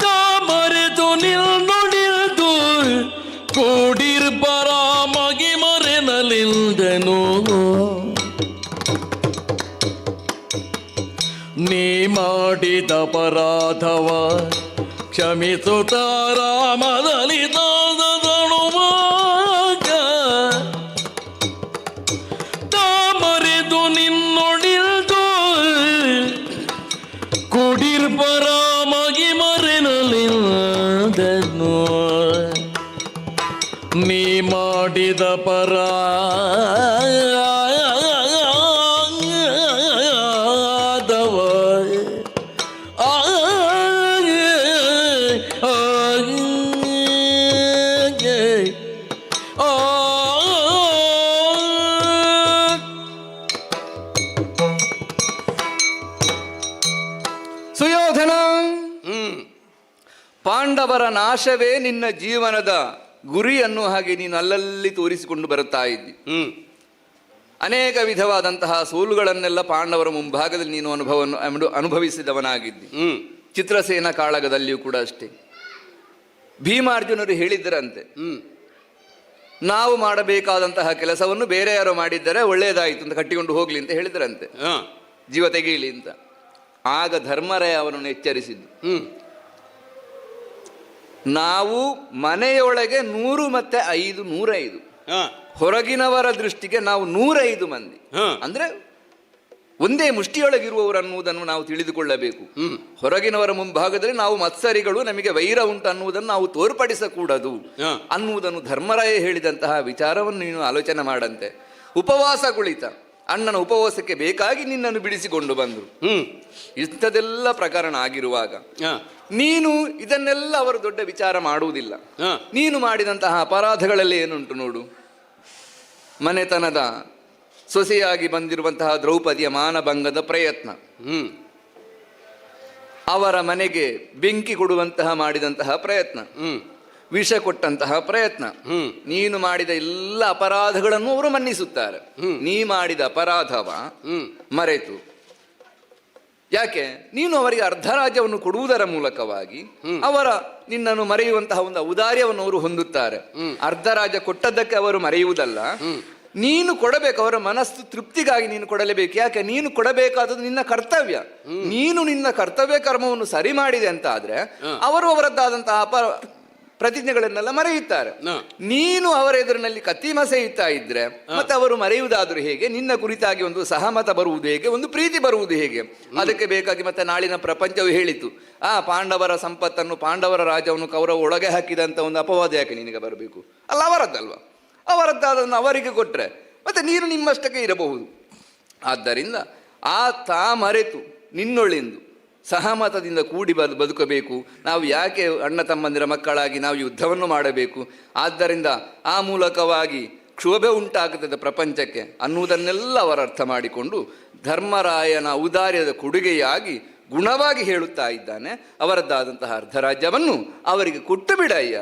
ತಾಮರೆತು ನಿನ್ನೊಳಿಲ್ದು ಕೋಡಿರ್ಪ ರಾಮಗಿ ಮರೆನಲಿಲ್ದನು. ನೀ ಮಾಡಿದ ಅಪರಾಧವ ಕ್ಷಮಿಸುತ್ತ ರಾಮದಲಿತಾದನುವಾಗ ತಾಮರೆದು ನಿನ್ನೊಡಿಲ್ದು ಕುಡಿರ್ಪ ರಾಮಗಿ ಮರೆನಲಿಲ್ದನು. ನೀ ಮಾಡಿದ ಪರ ಸುಯೋಧನ, ಪಾಂಡವರ ನಾಶವೇ ನಿನ್ನ ಜೀವನದ ಗುರಿ ಅನ್ನುವ ಹಾಗೆ ನೀನು ಅಲ್ಲಲ್ಲಿ ತೋರಿಸಿಕೊಂಡು ಬರುತ್ತಾ ಇದ್ದಿ. ಅನೇಕ ವಿಧವಾದಂತಹ ಸೋಲುಗಳನ್ನೆಲ್ಲ ಪಾಂಡವರ ಮುಂಭಾಗದಲ್ಲಿ ನೀನು ಅನುಭವವನ್ನು ಅನುಭವಿಸಿದವನಾಗಿದ್ದಿ. ಚಿತ್ರಸೇನ ಕಾಳಗದಲ್ಲಿಯೂ ಕೂಡ ಅಷ್ಟೇ. ಭೀಮಾರ್ಜುನರು ಹೇಳಿದ್ದರಂತೆ, ನಾವು ಮಾಡಬೇಕಾದಂತಹ ಕೆಲಸವನ್ನು ಬೇರೆ ಯಾರೋ ಮಾಡಿದ್ದರೆ ಒಳ್ಳೆಯದಾಯಿತು ಅಂತ ಕಟ್ಟಿಕೊಂಡು ಹೋಗ್ಲಿ ಅಂತ ಹೇಳಿದ್ರಂತೆ, ಜೀವ ತೆಗೀಲಿ ಅಂತ. ಆಗ ಧರ್ಮರಾಯ ಅವರನ್ನು ಎಚ್ಚರಿಸಿದ್ದು, ನಾವು ಮನೆಯೊಳಗೆ 100 ಮತ್ತೆ 5 105, ಹೊರಗಿನವರ ದೃಷ್ಟಿಗೆ ನಾವು 105 ಮಂದಿ, ಅಂದ್ರೆ ಒಂದೇ ಮುಷ್ಟಿಯೊಳಗಿರುವವರು ಅನ್ನುವುದನ್ನು ನಾವು ತಿಳಿದುಕೊಳ್ಳಬೇಕು. ಹೊರಗಿನವರ ಮುಂಭಾಗದಲ್ಲಿ ನಾವು ಮತ್ಸರಿಗಳು, ನಮಗೆ ವೈರ ಉಂಟು ಅನ್ನುವುದನ್ನು ನಾವು ತೋರ್ಪಡಿಸಕೂಡದು ಅನ್ನುವುದನ್ನು ಧರ್ಮರಾಯ ಹೇಳಿದಂತಹ ವಿಚಾರವನ್ನು ನೀನು ಆಲೋಚನೆ ಮಾಡಂತೆ. ಉಪವಾಸ ಕುಳಿತ ಅಣ್ಣನ ಉಪವಾಸಕ್ಕೆ ಬೇಕಾಗಿ ನಿನ್ನನ್ನು ಬಿಡಿಸಿಕೊಂಡು ಬಂದರು. ಇಂಥದೆಲ್ಲ ಪ್ರಕರಣ ಆಗಿರುವಾಗ ನೀನು ಇದನ್ನೆಲ್ಲ ಅವರು ದೊಡ್ಡ ವಿಚಾರ ಮಾಡುವುದಿಲ್ಲ. ನೀನು ಮಾಡಿದಂತಹ ಅಪರಾಧಗಳಲ್ಲಿ ಏನುಂಟು ನೋಡು. ಮನೆತನದ ಸೊಸೆಯಾಗಿ ಬಂದಿರುವಂತಹ ದ್ರೌಪದಿಯ ಮಾನಭಂಗದ ಪ್ರಯತ್ನ, ಅವರ ಮನೆಗೆ ಬೆಂಕಿ ಕೊಡುವಂತಹ ಮಾಡಿದಂತಹ ಪ್ರಯತ್ನ, ವಿಷ ಕೊಟ್ಟಂತಹ ಪ್ರಯತ್ನ, ನೀನು ಮಾಡಿದ ಎಲ್ಲ ಅಪರಾಧಗಳನ್ನು ಅವರು ಮನ್ನಿಸುತ್ತಾರೆ. ನೀ ಮಾಡಿದ ಅಪರಾಧವ ಮರೆತು, ಯಾಕೆ ನೀನು ಅವರಿಗೆ ಅರ್ಧ ರಾಜ್ಯವನ್ನು ಕೊಡುವುದರ ಮೂಲಕವಾಗಿ ಅವರ ನಿನ್ನನ್ನು ಮರೆಯುವಂತಹ ಒಂದು ಔದಾರ್ಯವನ್ನು ಅವರು ಹೊಂದುತ್ತಾರೆ. ಅರ್ಧ ರಾಜ್ಯ ಕೊಟ್ಟದ್ದಕ್ಕೆ ಅವರು ಮರೆಯುವುದಲ್ಲ, ನೀನು ಕೊಡಬೇಕು, ಅವರ ಮನಸ್ಸು ತೃಪ್ತಿಗಾಗಿ ನೀನು ಕೊಡಲೇಬೇಕು. ಯಾಕೆ ನೀನು ಕೊಡಬೇಕಾದದ್ದು ನಿನ್ನ ಕರ್ತವ್ಯ. ನೀನು ನಿನ್ನ ಕರ್ತವ್ಯ ಕರ್ಮವನ್ನು ಸರಿ ಮಾಡಿದೆ ಅಂತ ಆದ್ರೆ ಅವರು ಅವರದ್ದಾದಂತಹ ಪ್ರತಿಜ್ಞೆಗಳನ್ನೆಲ್ಲ ಮರೆಯುತ್ತಾರೆ. ನೀನು ಅವರ ಎದುರಿನಲ್ಲಿ ಕತ್ತಿ ಮಸೆಯುತ್ತಾ ಇದ್ರೆ ಮತ್ತೆ ಅವರು ಮರೆಯುವುದಾದ್ರೂ ಹೇಗೆ? ನಿನ್ನ ಕುರಿತಾಗಿ ಒಂದು ಸಹಮತ ಬರುವುದು ಹೇಗೆ? ಒಂದು ಪ್ರೀತಿ ಬರುವುದು ಹೇಗೆ? ಅದಕ್ಕೆ ಬೇಕಾಗಿ ಮತ್ತೆ ನಾಳಿನ ಪ್ರಪಂಚವು ಹೇಳಿತು, ಆ ಪಾಂಡವರ ಸಂಪತ್ತನ್ನು ಪಾಂಡವರ ರಾಜ್ಯವನ್ನು ಕೌರವ ಒಳಗೆ ಹಾಕಿದಂತ ಒಂದು ಅಪವಾದ ಯಾಕೆ ನಿನಗೆ ಬರಬೇಕು? ಅಲ್ಲ, ಅವರದ್ದಲ್ವ, ಅವರದ್ದಾದನ್ನು ಅವರಿಗೆ ಕೊಟ್ಟರೆ ಮತ್ತೆ ನೀನು ನಿಮ್ಮಷ್ಟಕ್ಕೆ ಇರಬಹುದು. ಆದ್ದರಿಂದ ಆ ತಾ ಮರೆತು ನಿನ್ನೊಳಿಂದು ಸಹಮತದಿಂದ ಕೂಡಿ ಬದುಕಬೇಕು. ನಾವು ಯಾಕೆ ಅಣ್ಣ ತಮ್ಮಂದಿರ ಮಕ್ಕಳಾಗಿ ನಾವು ಯುದ್ಧವನ್ನು ಮಾಡಬೇಕು? ಆದ್ದರಿಂದ ಆ ಮೂಲಕವಾಗಿ ಕ್ಷೋಭೆ ಉಂಟಾಗುತ್ತದೆ ಪ್ರಪಂಚಕ್ಕೆ ಅನ್ನುವುದನ್ನೆಲ್ಲ ಅವರು ಅರ್ಥ ಮಾಡಿಕೊಂಡು ಧರ್ಮರಾಯನ ಔದಾರ್ಯದ ಕೊಡುಗೆಯಾಗಿ ಗುಣವಾಗಿ ಹೇಳುತ್ತಾ ಇದ್ದಾನೆ. ಅವರದ್ದಾದಂತಹ ಅರ್ಧರಾಜ್ಯವನ್ನು ಅವರಿಗೆ ಕೊಟ್ಟು ಬಿಡಯ್ಯ.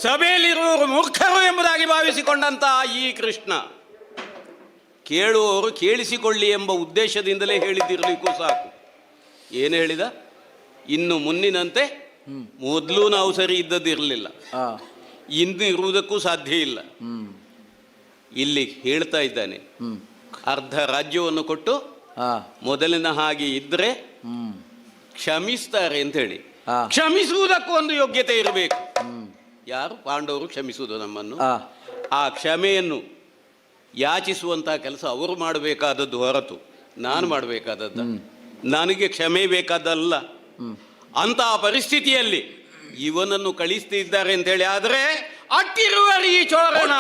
ಸಭೆಯಲ್ಲಿರುವವರು ಮೂರ್ಖರು ಎಂಬುದಾಗಿ ಭಾವಿಸಿಕೊಂಡಂತಹ ಈ ಕೃಷ್ಣ ಕೇಳುವವರು ಕೇಳಿಸಿಕೊಳ್ಳಿ ಎಂಬ ಉದ್ದೇಶದಿಂದಲೇ ಹೇಳಿದ್ದಿರಲಿಕ್ಕೂ ಸಾಕು. ಏನು ಹೇಳಿದ? ಇನ್ನು ಮುನ್ನಿನಂತೆ ಮೊದಲು ನಾವು ಸರಿ ಇದ್ದದ್ದಿರಲಿಲ್ಲ, ಇನ್ನು ಇರುವುದಕ್ಕೂ ಸಾಧ್ಯ ಇಲ್ಲ. ಇಲ್ಲಿ ಹೇಳ್ತಾ ಇದ್ದಾನೆ, ಅರ್ಧ ರಾಜ್ಯವನ್ನು ಕೊಟ್ಟು ಮೊದಲಿನ ಹಾಗೆ ಇದ್ರೆ ಕ್ಷಮಿಸ್ತಾರೆ ಅಂತ ಹೇಳಿ. ಕ್ಷಮಿಸುವುದಕ್ಕೂ ಒಂದು ಯೋಗ್ಯತೆ ಇರಬೇಕು. ಯಾರು ಪಾಂಡವರು ಕ್ಷಮಿಸುವುದು ನಮ್ಮನ್ನು, ಆ ಕ್ಷಮೆಯನ್ನು ಯಾಚಿಸುವಂತಹ ಕೆಲಸ ಅವರು ಮಾಡಬೇಕಾದದ್ದು ಹೊರತು ನಾನು ಮಾಡಬೇಕಾದದ್ದು, ನನಗೆ ಕ್ಷಮೆ ಬೇಕಾದಲ್ಲ. ಅಂತಹ ಪರಿಸ್ಥಿತಿಯಲ್ಲಿ ಇವನನ್ನು ಕಳಿಸ್ತಿದ್ದಾರೆ ಅಂತ ಹೇಳಿ ಆದರೆ ಅಟ್ಟಿರುವರಿ ಚೋರನ,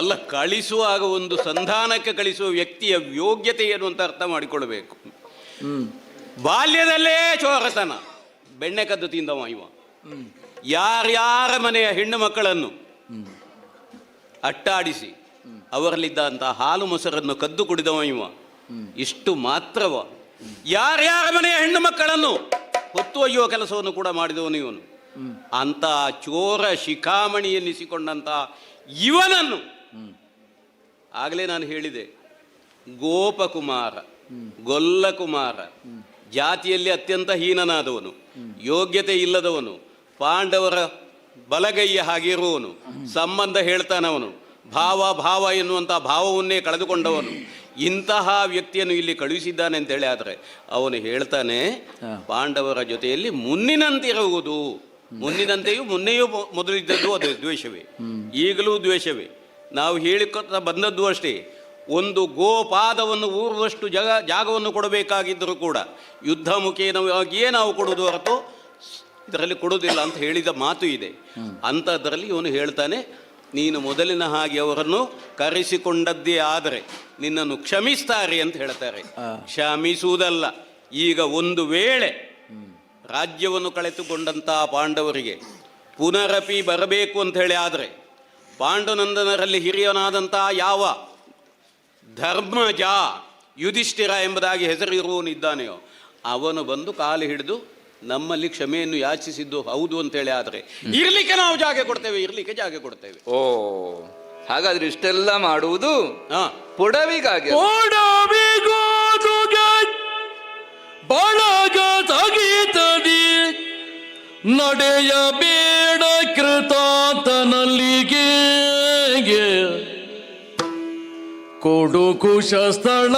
ಅಲ್ಲ, ಕಳಿಸುವಾಗ ಒಂದು ಸಂಧಾನಕ್ಕೆ ಕಳಿಸುವ ವ್ಯಕ್ತಿಯ ಯೋಗ್ಯತೆ ಏನು ಅಂತ ಅರ್ಥ ಮಾಡಿಕೊಳ್ಳಬೇಕು. ಬಾಲ್ಯದಲ್ಲೇ ಚೋರತನ, ಬೆಣ್ಣೆ ಕದ್ದು ತಿಂದವ ಇವ. ಯಾರ್ಯಾರ ಮನೆಯ ಹೆಣ್ಣು ಮಕ್ಕಳನ್ನು ಅಟ್ಟಾಡಿಸಿ ಅವರಲ್ಲಿದ್ದಂಥ ಹಾಲು ಮೊಸರನ್ನು ಕದ್ದು ಕುಡಿದವ ಇವ. ಇಷ್ಟು ಮಾತ್ರವ, ಯಾರ್ಯಾರ ಮನೆಯ ಹೆಣ್ಣು ಮಕ್ಕಳನ್ನು ಹೊತ್ತು ಒಯ್ಯುವ ಕೆಲಸವನ್ನು ಕೂಡ ಮಾಡಿದವನು ಇವನು. ಅಂತ ಚೋರ ಶಿಖಾಮಣಿ ಎನ್ನಿಸಿಕೊಂಡಂತ ಇವನನ್ನು ಆಗಲೇ ನಾನು ಹೇಳಿದೆ, ಗೋಪಕುಮಾರ, ಗೊಲ್ಲಕುಮಾರ, ಜಾತಿಯಲ್ಲಿ ಅತ್ಯಂತ ಹೀನನಾದವನು, ಯೋಗ್ಯತೆ ಇಲ್ಲದವನು, ಪಾಂಡವರ ಬಲಗೈಯ ಹಾಗಿರುವವನು, ಸಂಬಂಧ ಹೇಳ್ತಾನವನು, ಭಾವ ಭಾವ ಎನ್ನುವಂಥ ಭಾವವನ್ನೇ ಕಳೆದುಕೊಂಡವನು, ಇಂತಹ ವ್ಯಕ್ತಿಯನ್ನು ಇಲ್ಲಿ ಕಳುಹಿಸಿದ್ದಾನೆ ಅಂತೇಳಿ ಆದರೆ ಅವನು ಹೇಳ್ತಾನೆ, ಪಾಂಡವರ ಜೊತೆಯಲ್ಲಿ ಮುನ್ನಿನಂತಿರುವುದು, ಮುನ್ನಿನಂತೆಯೂ ಮುನ್ನೆಯೂ ಮೊದಲಿದ್ದದ್ದು ಅದು ದ್ವೇಷವೇ, ಈಗಲೂ ದ್ವೇಷವೇ. ನಾವು ಹೇಳಿಕೊತ ಬಂದದ್ದು ಅಷ್ಟೇ, ಒಂದು ಗೋಪಾದವನ್ನು ಊರುವಷ್ಟು ಜಾಗವನ್ನು ಕೊಡಬೇಕಾಗಿದ್ದರೂ ಕೂಡ ಯುದ್ಧ ಮುಖೇನವಾಗಿಯೇ ನಾವು ಕೊಡುವುದು ಹೊರತು ಇದರಲ್ಲಿ ಕೊಡುವುದಿಲ್ಲ ಅಂತ ಹೇಳಿದ ಮಾತು ಇದೆ. ಅಂಥದ್ರಲ್ಲಿ ಇವನು ಹೇಳ್ತಾನೆ, ನೀನು ಮೊದಲಿನ ಹಾಗೆ ಅವರನ್ನು ಕರೆಸಿಕೊಂಡದ್ದೇ ಆದರೆ ನಿನ್ನನ್ನು ಕ್ಷಮಿಸ್ತಾರೆ ಅಂತ ಹೇಳ್ತಾರೆ. ಕ್ಷಮಿಸುವುದಲ್ಲ, ಈಗ ಒಂದು ವೇಳೆ ರಾಜ್ಯವನ್ನು ಕಳೆದುಕೊಂಡಂತಹ ಪಾಂಡವರಿಗೆ ಪುನರಪಿ ಬರಬೇಕು ಅಂತ ಹೇಳಿ ಆದರೆ ಪಾಂಡುನಂದನರಲ್ಲಿ ಹಿರಿಯನಾದಂತಹ ಯಾವ ಧರ್ಮಜ ಯುಧಿಷ್ಠಿರ ಎಂಬುದಾಗಿ ಹೆಸರಿರುವವನಿದ್ದಾನೆಯೋ ಅವನು ಬಂದು ಕಾಲು ಹಿಡಿದು ನಮ್ಮಲ್ಲಿ ಕ್ಷಮೆಯನ್ನು ಯಾಚಿಸಿದ್ದು ಹೌದು ಅಂತೇಳಿ ಆದರೆ ಇರ್ಲಿಕ್ಕೆ ನಾವು ಜಾಗೆ ಕೊಡ್ತೇವೆ, ಇರ್ಲಿಕ್ಕೆ ಜಾಗೆ ಕೊಡ್ತೇವೆ. ಓ, ಹಾಗಾದ್ರೆ ಇಷ್ಟೆಲ್ಲ ಮಾಡುವುದು ಪೊಡವಿಗಾಗಿ. ನಡೆಯಬೇಡ ಕೃತಾಂತನಲ್ಲಿಗೆ ಕೊಡು ಕುಶ ಸ್ಥಳ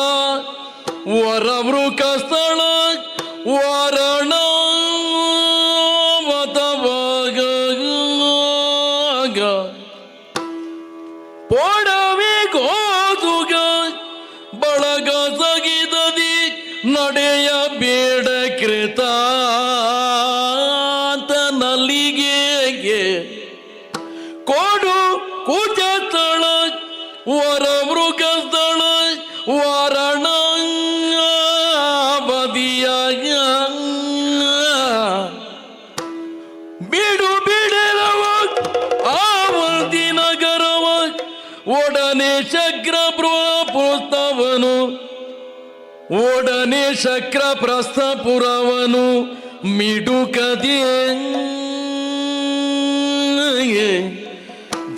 ವರವೃಕ ಸ್ಥಳ ವಾರಣ ಪೊಡವಿ ಗೋದುಗ ಬಳಗ ಸಗಿದದಿ ನಡೆಯಬೇಡ ಕೃತಾಂತನಲ್ಲಿಗೆ ಕೊಡು ಕುಜ ಸ್ಥಳ ವರಮೃಗ ಸ್ಥಳ ವಾರಣ ಬದಿಯ ಬಿಡು ಬಿಡಲವ ಆವರ್ತಿ ನಗರವ ಒಡನೆ ಶಕ್ರ ಪುಸ್ತವನು ಒಡನೆ ಶಕ್ರ ಪ್ರಸ್ಥಪುರವನು ಮಿಡುಕದಿ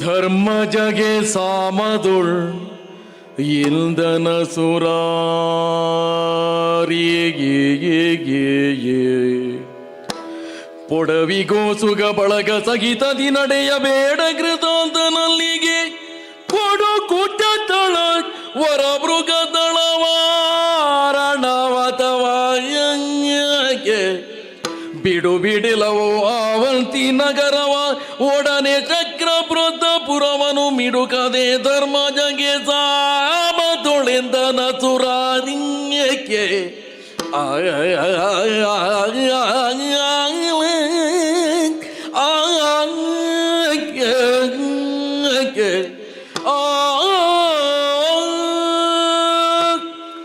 ಧರ್ಮ ಜಗೆ ಸಾಮದುಳ್ ಇಂದನ ಸುರಾರಿಗೆ ಪೊಡವಿಗೋಸುಗ ಬಳಗ ಸಹಿತದಿ ನಡೆಯಬೇಡ ಕೃತಾಂತನಲ್ಲಿಗೆ ಕೊಡು ಕುಟ ತಳ ವರ ಮೃಗ ತಳವಾರಣವತವಾಯಕ್ಕೆ ಬಿಡು ಬಿಡಿಲವೋ ಆವಂತಿ ನಗರವ ಒಡನೆ ಚಕ್ರಪುರವನು ಮಿಡುಕದೆ ಧರ್ಮ ಜಗೆ ಸಾಮ ತೊಳೆಂದನ ಸುರಾರಿಣ್ಯಕ್ಕೆ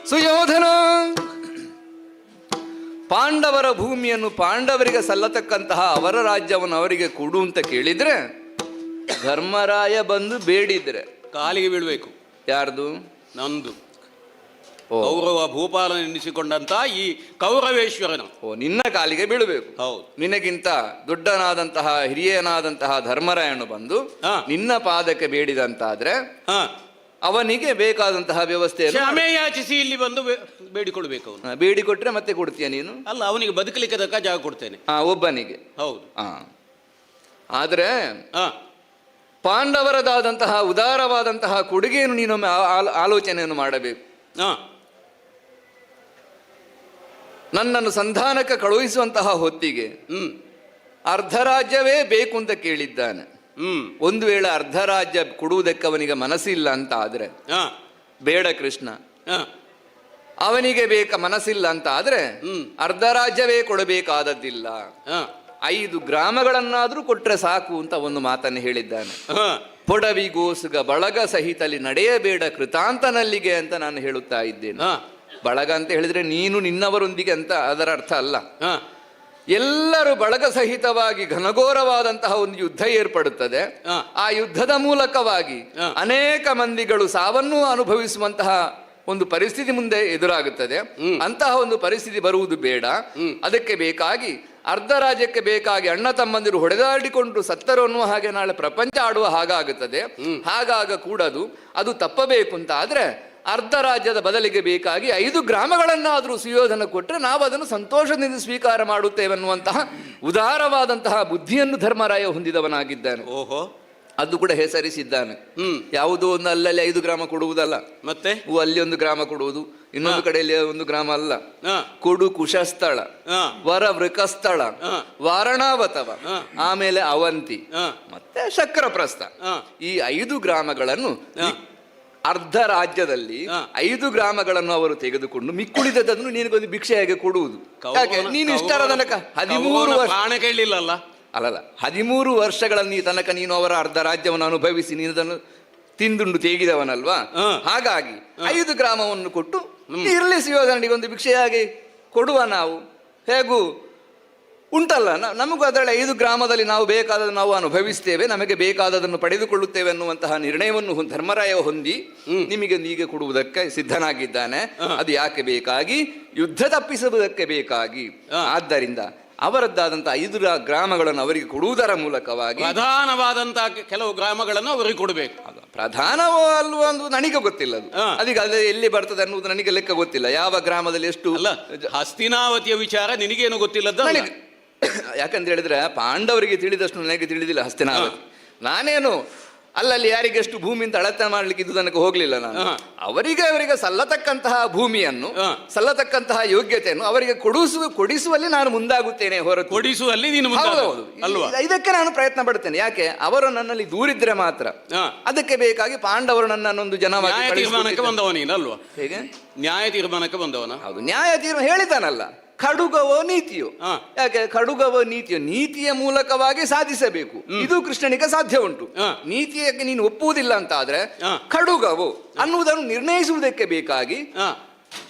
ಸುಯೋಧನ, ಪಾಂಡವರ ಭೂಮಿಯನ್ನು ಪಾಂಡವರಿಗೆ ಸಲ್ಲತಕ್ಕಂತಹ ಅವರ ರಾಜ್ಯವನ್ನು ಅವರಿಗೆ ಕೊಡು ಅಂತ ಕೇಳಿದ್ರೆ ಧರ್ಮರಾಯ ಬಂದು ಬೇಡಿದ್ರೆ ಕಾಲಿಗೆ ಬೀಳಬೇಕು. ಯಾರ್ದು? ನಂದು. ಕೌರವ ಭೂಪಾಲ ಎನ್ನಿಸಿಕೊಂಡಂತ ಈ ಕೌರವೇಶ್ವರನ. ಓ, ನಿನ್ನ ಕಾಲಿಗೆ ಬೀಳಬೇಕು. ಹೌದು. ನಿನಗಿಂತ ದೊಡ್ಡನಾದಂತಹ ಹಿರಿಯನಾದಂತಹ ಧರ್ಮರಾಯನು ಬಂದು ನಿನ್ನ ಪಾದಕ್ಕೆ ಬೇಡಿದಂತಾದ್ರೆ ಅವನಿಗೆ ಬೇಕಾದಂತಹ ವ್ಯವಸ್ಥೆಯನ್ನು ಕ್ಷಮೆ ಯಾಚಿಸಿ ಇಲ್ಲಿ ಬಂದು ಬೇಡಿಕೊಳ್ಬೇಕು ಅವನು. ಬೇಡಿಕೊಟ್ರೆ ಮತ್ತೆ ಕೊಡ್ತೀಯ ನೀನು? ಅಲ್ಲ, ಅವನಿಗೆ ಬದುಕಲಿಕ್ಕೆ ತಕ್ಕ ಜಾಗ ಕೊಡ್ತೇನೆ. ಒಬ್ಬನಿಗೆ. ಹೌದು. ಆದ್ರೆ ಪಾಂಡವರದಾದಂತಹ ಉದಾರವಾದಂತಹ ಕೊಡುಗೆಯನ್ನು ನೀನೊಮ್ಮೆ ಆಲೋಚನೆಯನ್ನು ಮಾಡಬೇಕು. ನನ್ನನ್ನು ಸಂಧಾನಕ್ಕೆ ಕಳುಹಿಸುವಂತಹ ಹೊತ್ತಿಗೆ ಅರ್ಧ ರಾಜ್ಯವೇ ಬೇಕು ಅಂತ ಕೇಳಿದ್ದಾನೆ. ಒಂದು ವೇಳೆ ಅರ್ಧ ರಾಜ್ಯ ಕೊಡುವುದಕ್ಕೆ ಅವನಿಗೆ ಮನಸ್ಸಿಲ್ಲ ಅಂತ ಆದ್ರೆ, ಬೇಡ ಕೃಷ್ಣ, ಅವನಿಗೆ ಬೇಕ ಮನಸ್ಸಿಲ್ಲ ಅಂತ ಆದ್ರೆ ಅರ್ಧ ರಾಜ್ಯವೇ ಕೊಡಬೇಕಾದದ್ದಿಲ್ಲ, 5 ಗ್ರಾಮಗಳನ್ನಾದ್ರೂ ಕೊಟ್ರೆ ಸಾಕು ಅಂತ ಒಂದು ಮಾತನ್ನು ಹೇಳಿದ್ದಾನೆ. ಪೊಡವಿಗೋಸುಗ ಬಳಗ ಸಹಿತಲಿ ನಡೆಯಬೇಡ ಕೃತಾಂತನಲ್ಲಿಗೆ ಅಂತ ನಾನು ಹೇಳುತ್ತಾ ಇದ್ದೇನೆ. ಬಳಗ ಅಂತ ಹೇಳಿದ್ರೆ ನೀನು ನಿನ್ನವರೊಂದಿಗೆ ಅಂತ ಅದರ ಅರ್ಥ ಅಲ್ಲ. ಎಲ್ಲರೂ ಬಳಗ ಸಹಿತವಾಗಿ ಘನಘೋರವಾದಂತಹ ಒಂದು ಯುದ್ಧ ಏರ್ಪಡುತ್ತದೆ. ಆ ಯುದ್ಧದ ಮೂಲಕವಾಗಿ ಅನೇಕ ಮಂದಿಗಳು ಸಾವನ್ನು ಅನುಭವಿಸುವಂತಹ ಒಂದು ಪರಿಸ್ಥಿತಿ ಮುಂದೆ ಎದುರಾಗುತ್ತದೆ. ಅಂತಹ ಒಂದು ಪರಿಸ್ಥಿತಿ ಬರುವುದು ಬೇಡ. ಅದಕ್ಕೆ ಬೇಕಾಗಿ ಅರ್ಧ ರಾಜ್ಯಕ್ಕೆ ಬೇಕಾಗಿ ಅಣ್ಣ ತಮ್ಮಂದಿರು ಹೊಡೆದಾಡಿಕೊಂಡು ಸತ್ತರು ಅನ್ನುವ ಹಾಗೆ ನಾಳೆ ಪ್ರಪಂಚ ಆಡುವ ಹಾಗಾಗುತ್ತದೆ. ಹಾಗಾಗ ಕೂಡದು, ಅದು ತಪ್ಪಬೇಕು ಅಂತ ಆದ್ರೆ ಅರ್ಧ ರಾಜ್ಯದ ಬದಲಿಗೆ ಬೇಕಾಗಿ 5 ಗ್ರಾಮಗಳನ್ನಾದರೂ ಸುಯೋಧನ ಕೊಟ್ಟರೆ ನಾವು ಅದನ್ನು ಸಂತೋಷದಿಂದ ಸ್ವೀಕಾರ ಮಾಡುತ್ತೇವೆ ಅನ್ನುವಂತಹ ಉದಾರವಾದಂತಹ ಬುದ್ಧಿಯನ್ನು ಧರ್ಮರಾಯ ಹೊಂದಿದವನಾಗಿದ್ದಾನೆ. ಓಹೋ, ಅದು ಕೂಡ ಹೆಸರಿಸಿದ್ದಾನೆ. ಯಾವುದೋ ಒಂದು ಅಲ್ಲಲ್ಲಿ 5 ಗ್ರಾಮ ಕೊಡುವುದಲ್ಲ, ಮತ್ತೆ ಅಲ್ಲಿ ಒಂದು ಗ್ರಾಮ ಕೊಡುವುದು, ಇನ್ನೊಂದು ಕಡೆಯಲ್ಲಿ ಒಂದು ಗ್ರಾಮ ಅಲ್ಲ. ಕೊಡು ಕುಶಸ್ಥಳ, ವರ ವೃಕಸ್ಥಳ, ವಾರಣಾವತವ, ಆಮೇಲೆ ಅವಂತಿ, ಮತ್ತೆ ಶಕ್ರಪ್ರಸ್ಥ, ಈ 5 ಗ್ರಾಮಗಳನ್ನು ಅರ್ಧ ರಾಜ್ಯದಲ್ಲಿ 5 ಗ್ರಾಮಗಳನ್ನು ಅವರು ತೆಗೆದುಕೊಂಡು ಮಿಕ್ಕುಳಿದದನ್ನು ನಿನಗೊಂದು ಭಿಕ್ಷೆಯಾಗಿ ಕೊಡುವುದು. ಯಾಕೆ ನೀನು ಇಷ್ಟರ ತನಕ 13 ವರ್ಷ ಕೇಳಲಿಲ್ಲ. ಅಲ್ಲಲ್ಲ, 13 ವರ್ಷಗಳಲ್ಲಿ ತನಕ ನೀನು ಅವರ ಅರ್ಧ ರಾಜ್ಯವನ್ನು ಅನುಭವಿಸಿ ನೀನು ಅದನ್ನು ತಿಂದುಂಡು ತೇಗಿದವನಲ್ವಾ? ಹಾಗಾಗಿ 5 ಗ್ರಾಮವನ್ನು ಕೊಟ್ಟು ಇರಲಿ ಸುಯೋಧನಿಗೆ ಒಂದು ಭಿಕ್ಷೆಯಾಗಿ ಕೊಡುವ ನಾವು ಹೇಗೂ ಉಂಟಲ್ಲ, ನಮಗೂ ಅದರಲ್ಲಿ 5 ಗ್ರಾಮದಲ್ಲಿ ನಾವು ಬೇಕಾದನ್ನು ನಾವು ಅನುಭವಿಸ್ತೇವೆ, ನಮಗೆ ಬೇಕಾದದನ್ನು ಪಡೆದುಕೊಳ್ಳುತ್ತೇವೆ ಅನ್ನುವಂತಹ ನಿರ್ಣಯವನ್ನು ಧರ್ಮರಾಯ ಹೊಂದಿ ನಿಮಗೆ ಹೀಗೆ ಕೊಡುವುದಕ್ಕೆ ಸಿದ್ಧನಾಗಿದ್ದಾನೆ. ಅದು ಯಾಕೆ ಬೇಕಾಗಿ? ಯುದ್ಧ ತಪ್ಪಿಸುವುದಕ್ಕೆ ಬೇಕಾಗಿ. ಆದ್ದರಿಂದ ಅವರದ್ದಾದಂತಹ 5 ಗ್ರಾಮಗಳನ್ನು ಅವರಿಗೆ ಕೊಡುವುದರ ಮೂಲಕವಾಗಿ ಪ್ರಧಾನವಾದಂತಹ ಕೆಲವು ಗ್ರಾಮಗಳನ್ನು ಅವರಿಗೆ ಕೊಡಬೇಕು. ಪ್ರಧಾನವೋ ಅಲ್ವೋ ಅನ್ನುವುದು ನನಗೆ ಗೊತ್ತಿಲ್ಲ. ಅದು ಅದಕ್ಕೆ ಅದು ಎಲ್ಲಿ ಬರ್ತದೆ ಅನ್ನುವುದು ನನಗೆ ಲೆಕ್ಕ ಗೊತ್ತಿಲ್ಲ, ಯಾವ ಗ್ರಾಮದಲ್ಲಿ ಎಷ್ಟು. ಅಲ್ಲ, ಹಸ್ತಿನಾವತಿಯ ವಿಚಾರ ನಿನಗೇನು ಗೊತ್ತಿಲ್ಲ? ನನಗೆ ಯಾಕಂತ ಹೇಳಿದ್ರೆ ಪಾಂಡವರಿಗೆ ತಿಳಿದಷ್ಟು ನನಗೆ ತಿಳಿದಿಲ್ಲ ಹಸ್ತಿನಾವತಿ. ನಾನೇನು ಅಲ್ಲಲ್ಲಿ ಯಾರಿಗೆಷ್ಟು ಭೂಮಿ ಅಂತ ಅಳತೆ ಮಾಡ್ಲಿಕ್ಕೆ ಇದು ನನಗೆ ಹೋಗ್ಲಿಲ್ಲ. ನಾನು ಅವರಿಗೆ ಅವರಿಗೆ ಸಲ್ಲತಕ್ಕಂತಹ ಭೂಮಿಯನ್ನು, ಸಲ್ಲತಕ್ಕಂತಹ ಯೋಗ್ಯತೆಯನ್ನು ಅವರಿಗೆ ಕೊಡಿಸುವಲ್ಲಿ ನಾನು ಮುಂದಾಗುತ್ತೇನೆ ಹೊರತು ಕೊಡಿಸುವಲ್ಲಿ ನೀನು ಹೌದೌದು ಅಲ್ವಾ? ಇದಕ್ಕೆ ನಾನು ಪ್ರಯತ್ನ ಪಡ್ತೇನೆ. ಯಾಕೆ ಅವರು ನನ್ನಲ್ಲಿ ದೂರಿದ್ರೆ ಮಾತ್ರ ಅದಕ್ಕೆ ಬೇಕಾಗಿ ಪಾಂಡವರು ನನ್ನನ್ನೊಂದು ಜನವಾಗಿ ನ್ಯಾಯ ತೀರ್ಮಾನಕ್ಕೆ ಬಂದವ ನೀನು ಅಲ್ವಾ? ಹೇಗೆ ನ್ಯಾಯ ತೀರ್ಮಾನಕ್ಕೆ ಬಂದವನ? ಹೌದು, ನ್ಯಾಯ ತೀರ್ಮಾನ ಹೇಳಿದಾನಲ್ಲ, ಖಡುಗವೋ ನೀತಿಯೋ. ಯಾಕೆ ಖಡುಗವೋ ನೀತಿಯೋ? ನೀತಿಯ ಮೂಲಕವಾಗಿ ಸಾಧಿಸಬೇಕು, ಇದು ಕೃಷ್ಣನಿಗೆ ಸಾಧ್ಯ ಉಂಟು. ನೀತಿಯಕ್ಕೆ ನೀನು ಒಪ್ಪುವುದಿಲ್ಲ ಅಂತ ಆದ್ರೆ ಖಡುಗವೋ ಅನ್ನುವುದನ್ನು ನಿರ್ಣಯಿಸುವುದಕ್ಕೆ ಬೇಕಾಗಿ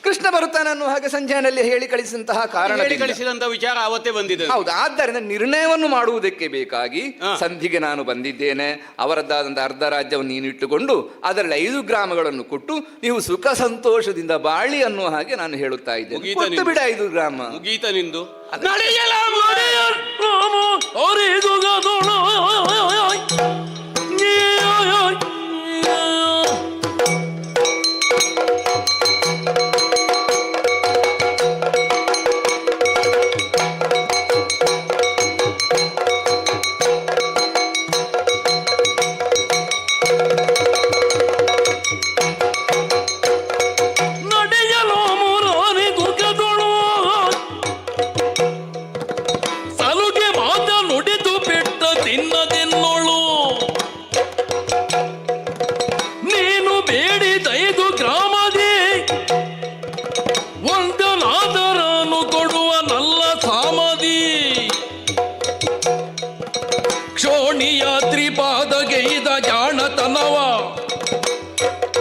ಕೃಷ್ಣ ಬರುತ್ತಾನೆ ಅನ್ನುವ ಹಾಗೆ ಸಂಜಯನಲ್ಲಿ ಹೇಳಿ ಕಳಿಸಿದಂತಹ ಕಾರಣ ಹೇಳಿ ಕಳಿಸಿದಂತಹ ವಿಚಾರ ಅವತ್ತೇ ಬಂದಿದೆ. ಹೌದು, ಆದ್ದರಿಂದ ನಿರ್ಣಯವನ್ನು ಮಾಡುವುದಕ್ಕೆ ಬೇಕಾಗಿ ಸಂಧಿಗೆ ನಾನು ಬಂದಿದ್ದೇನೆ. ಅವರದ್ದಾದಂತಹ ಅರ್ಧ ರಾಜ್ಯವನ್ನು ನೀನು ಇಟ್ಟುಕೊಂಡು ಅದರಲ್ಲಿ 5 ಗ್ರಾಮಗಳನ್ನು ಕೊಟ್ಟು ನೀವು ಸುಖ ಸಂತೋಷದಿಂದ ಬಾಳಿ ಅನ್ನುವ ಹಾಗೆ ನಾನು ಹೇಳುತ್ತಾ ಇದ್ದೇನೆ. ಕೊಟ್ಟು ಬಿಡ 5 ಗ್ರಾಮ. ಮುಗೀತ ನಿಂದು.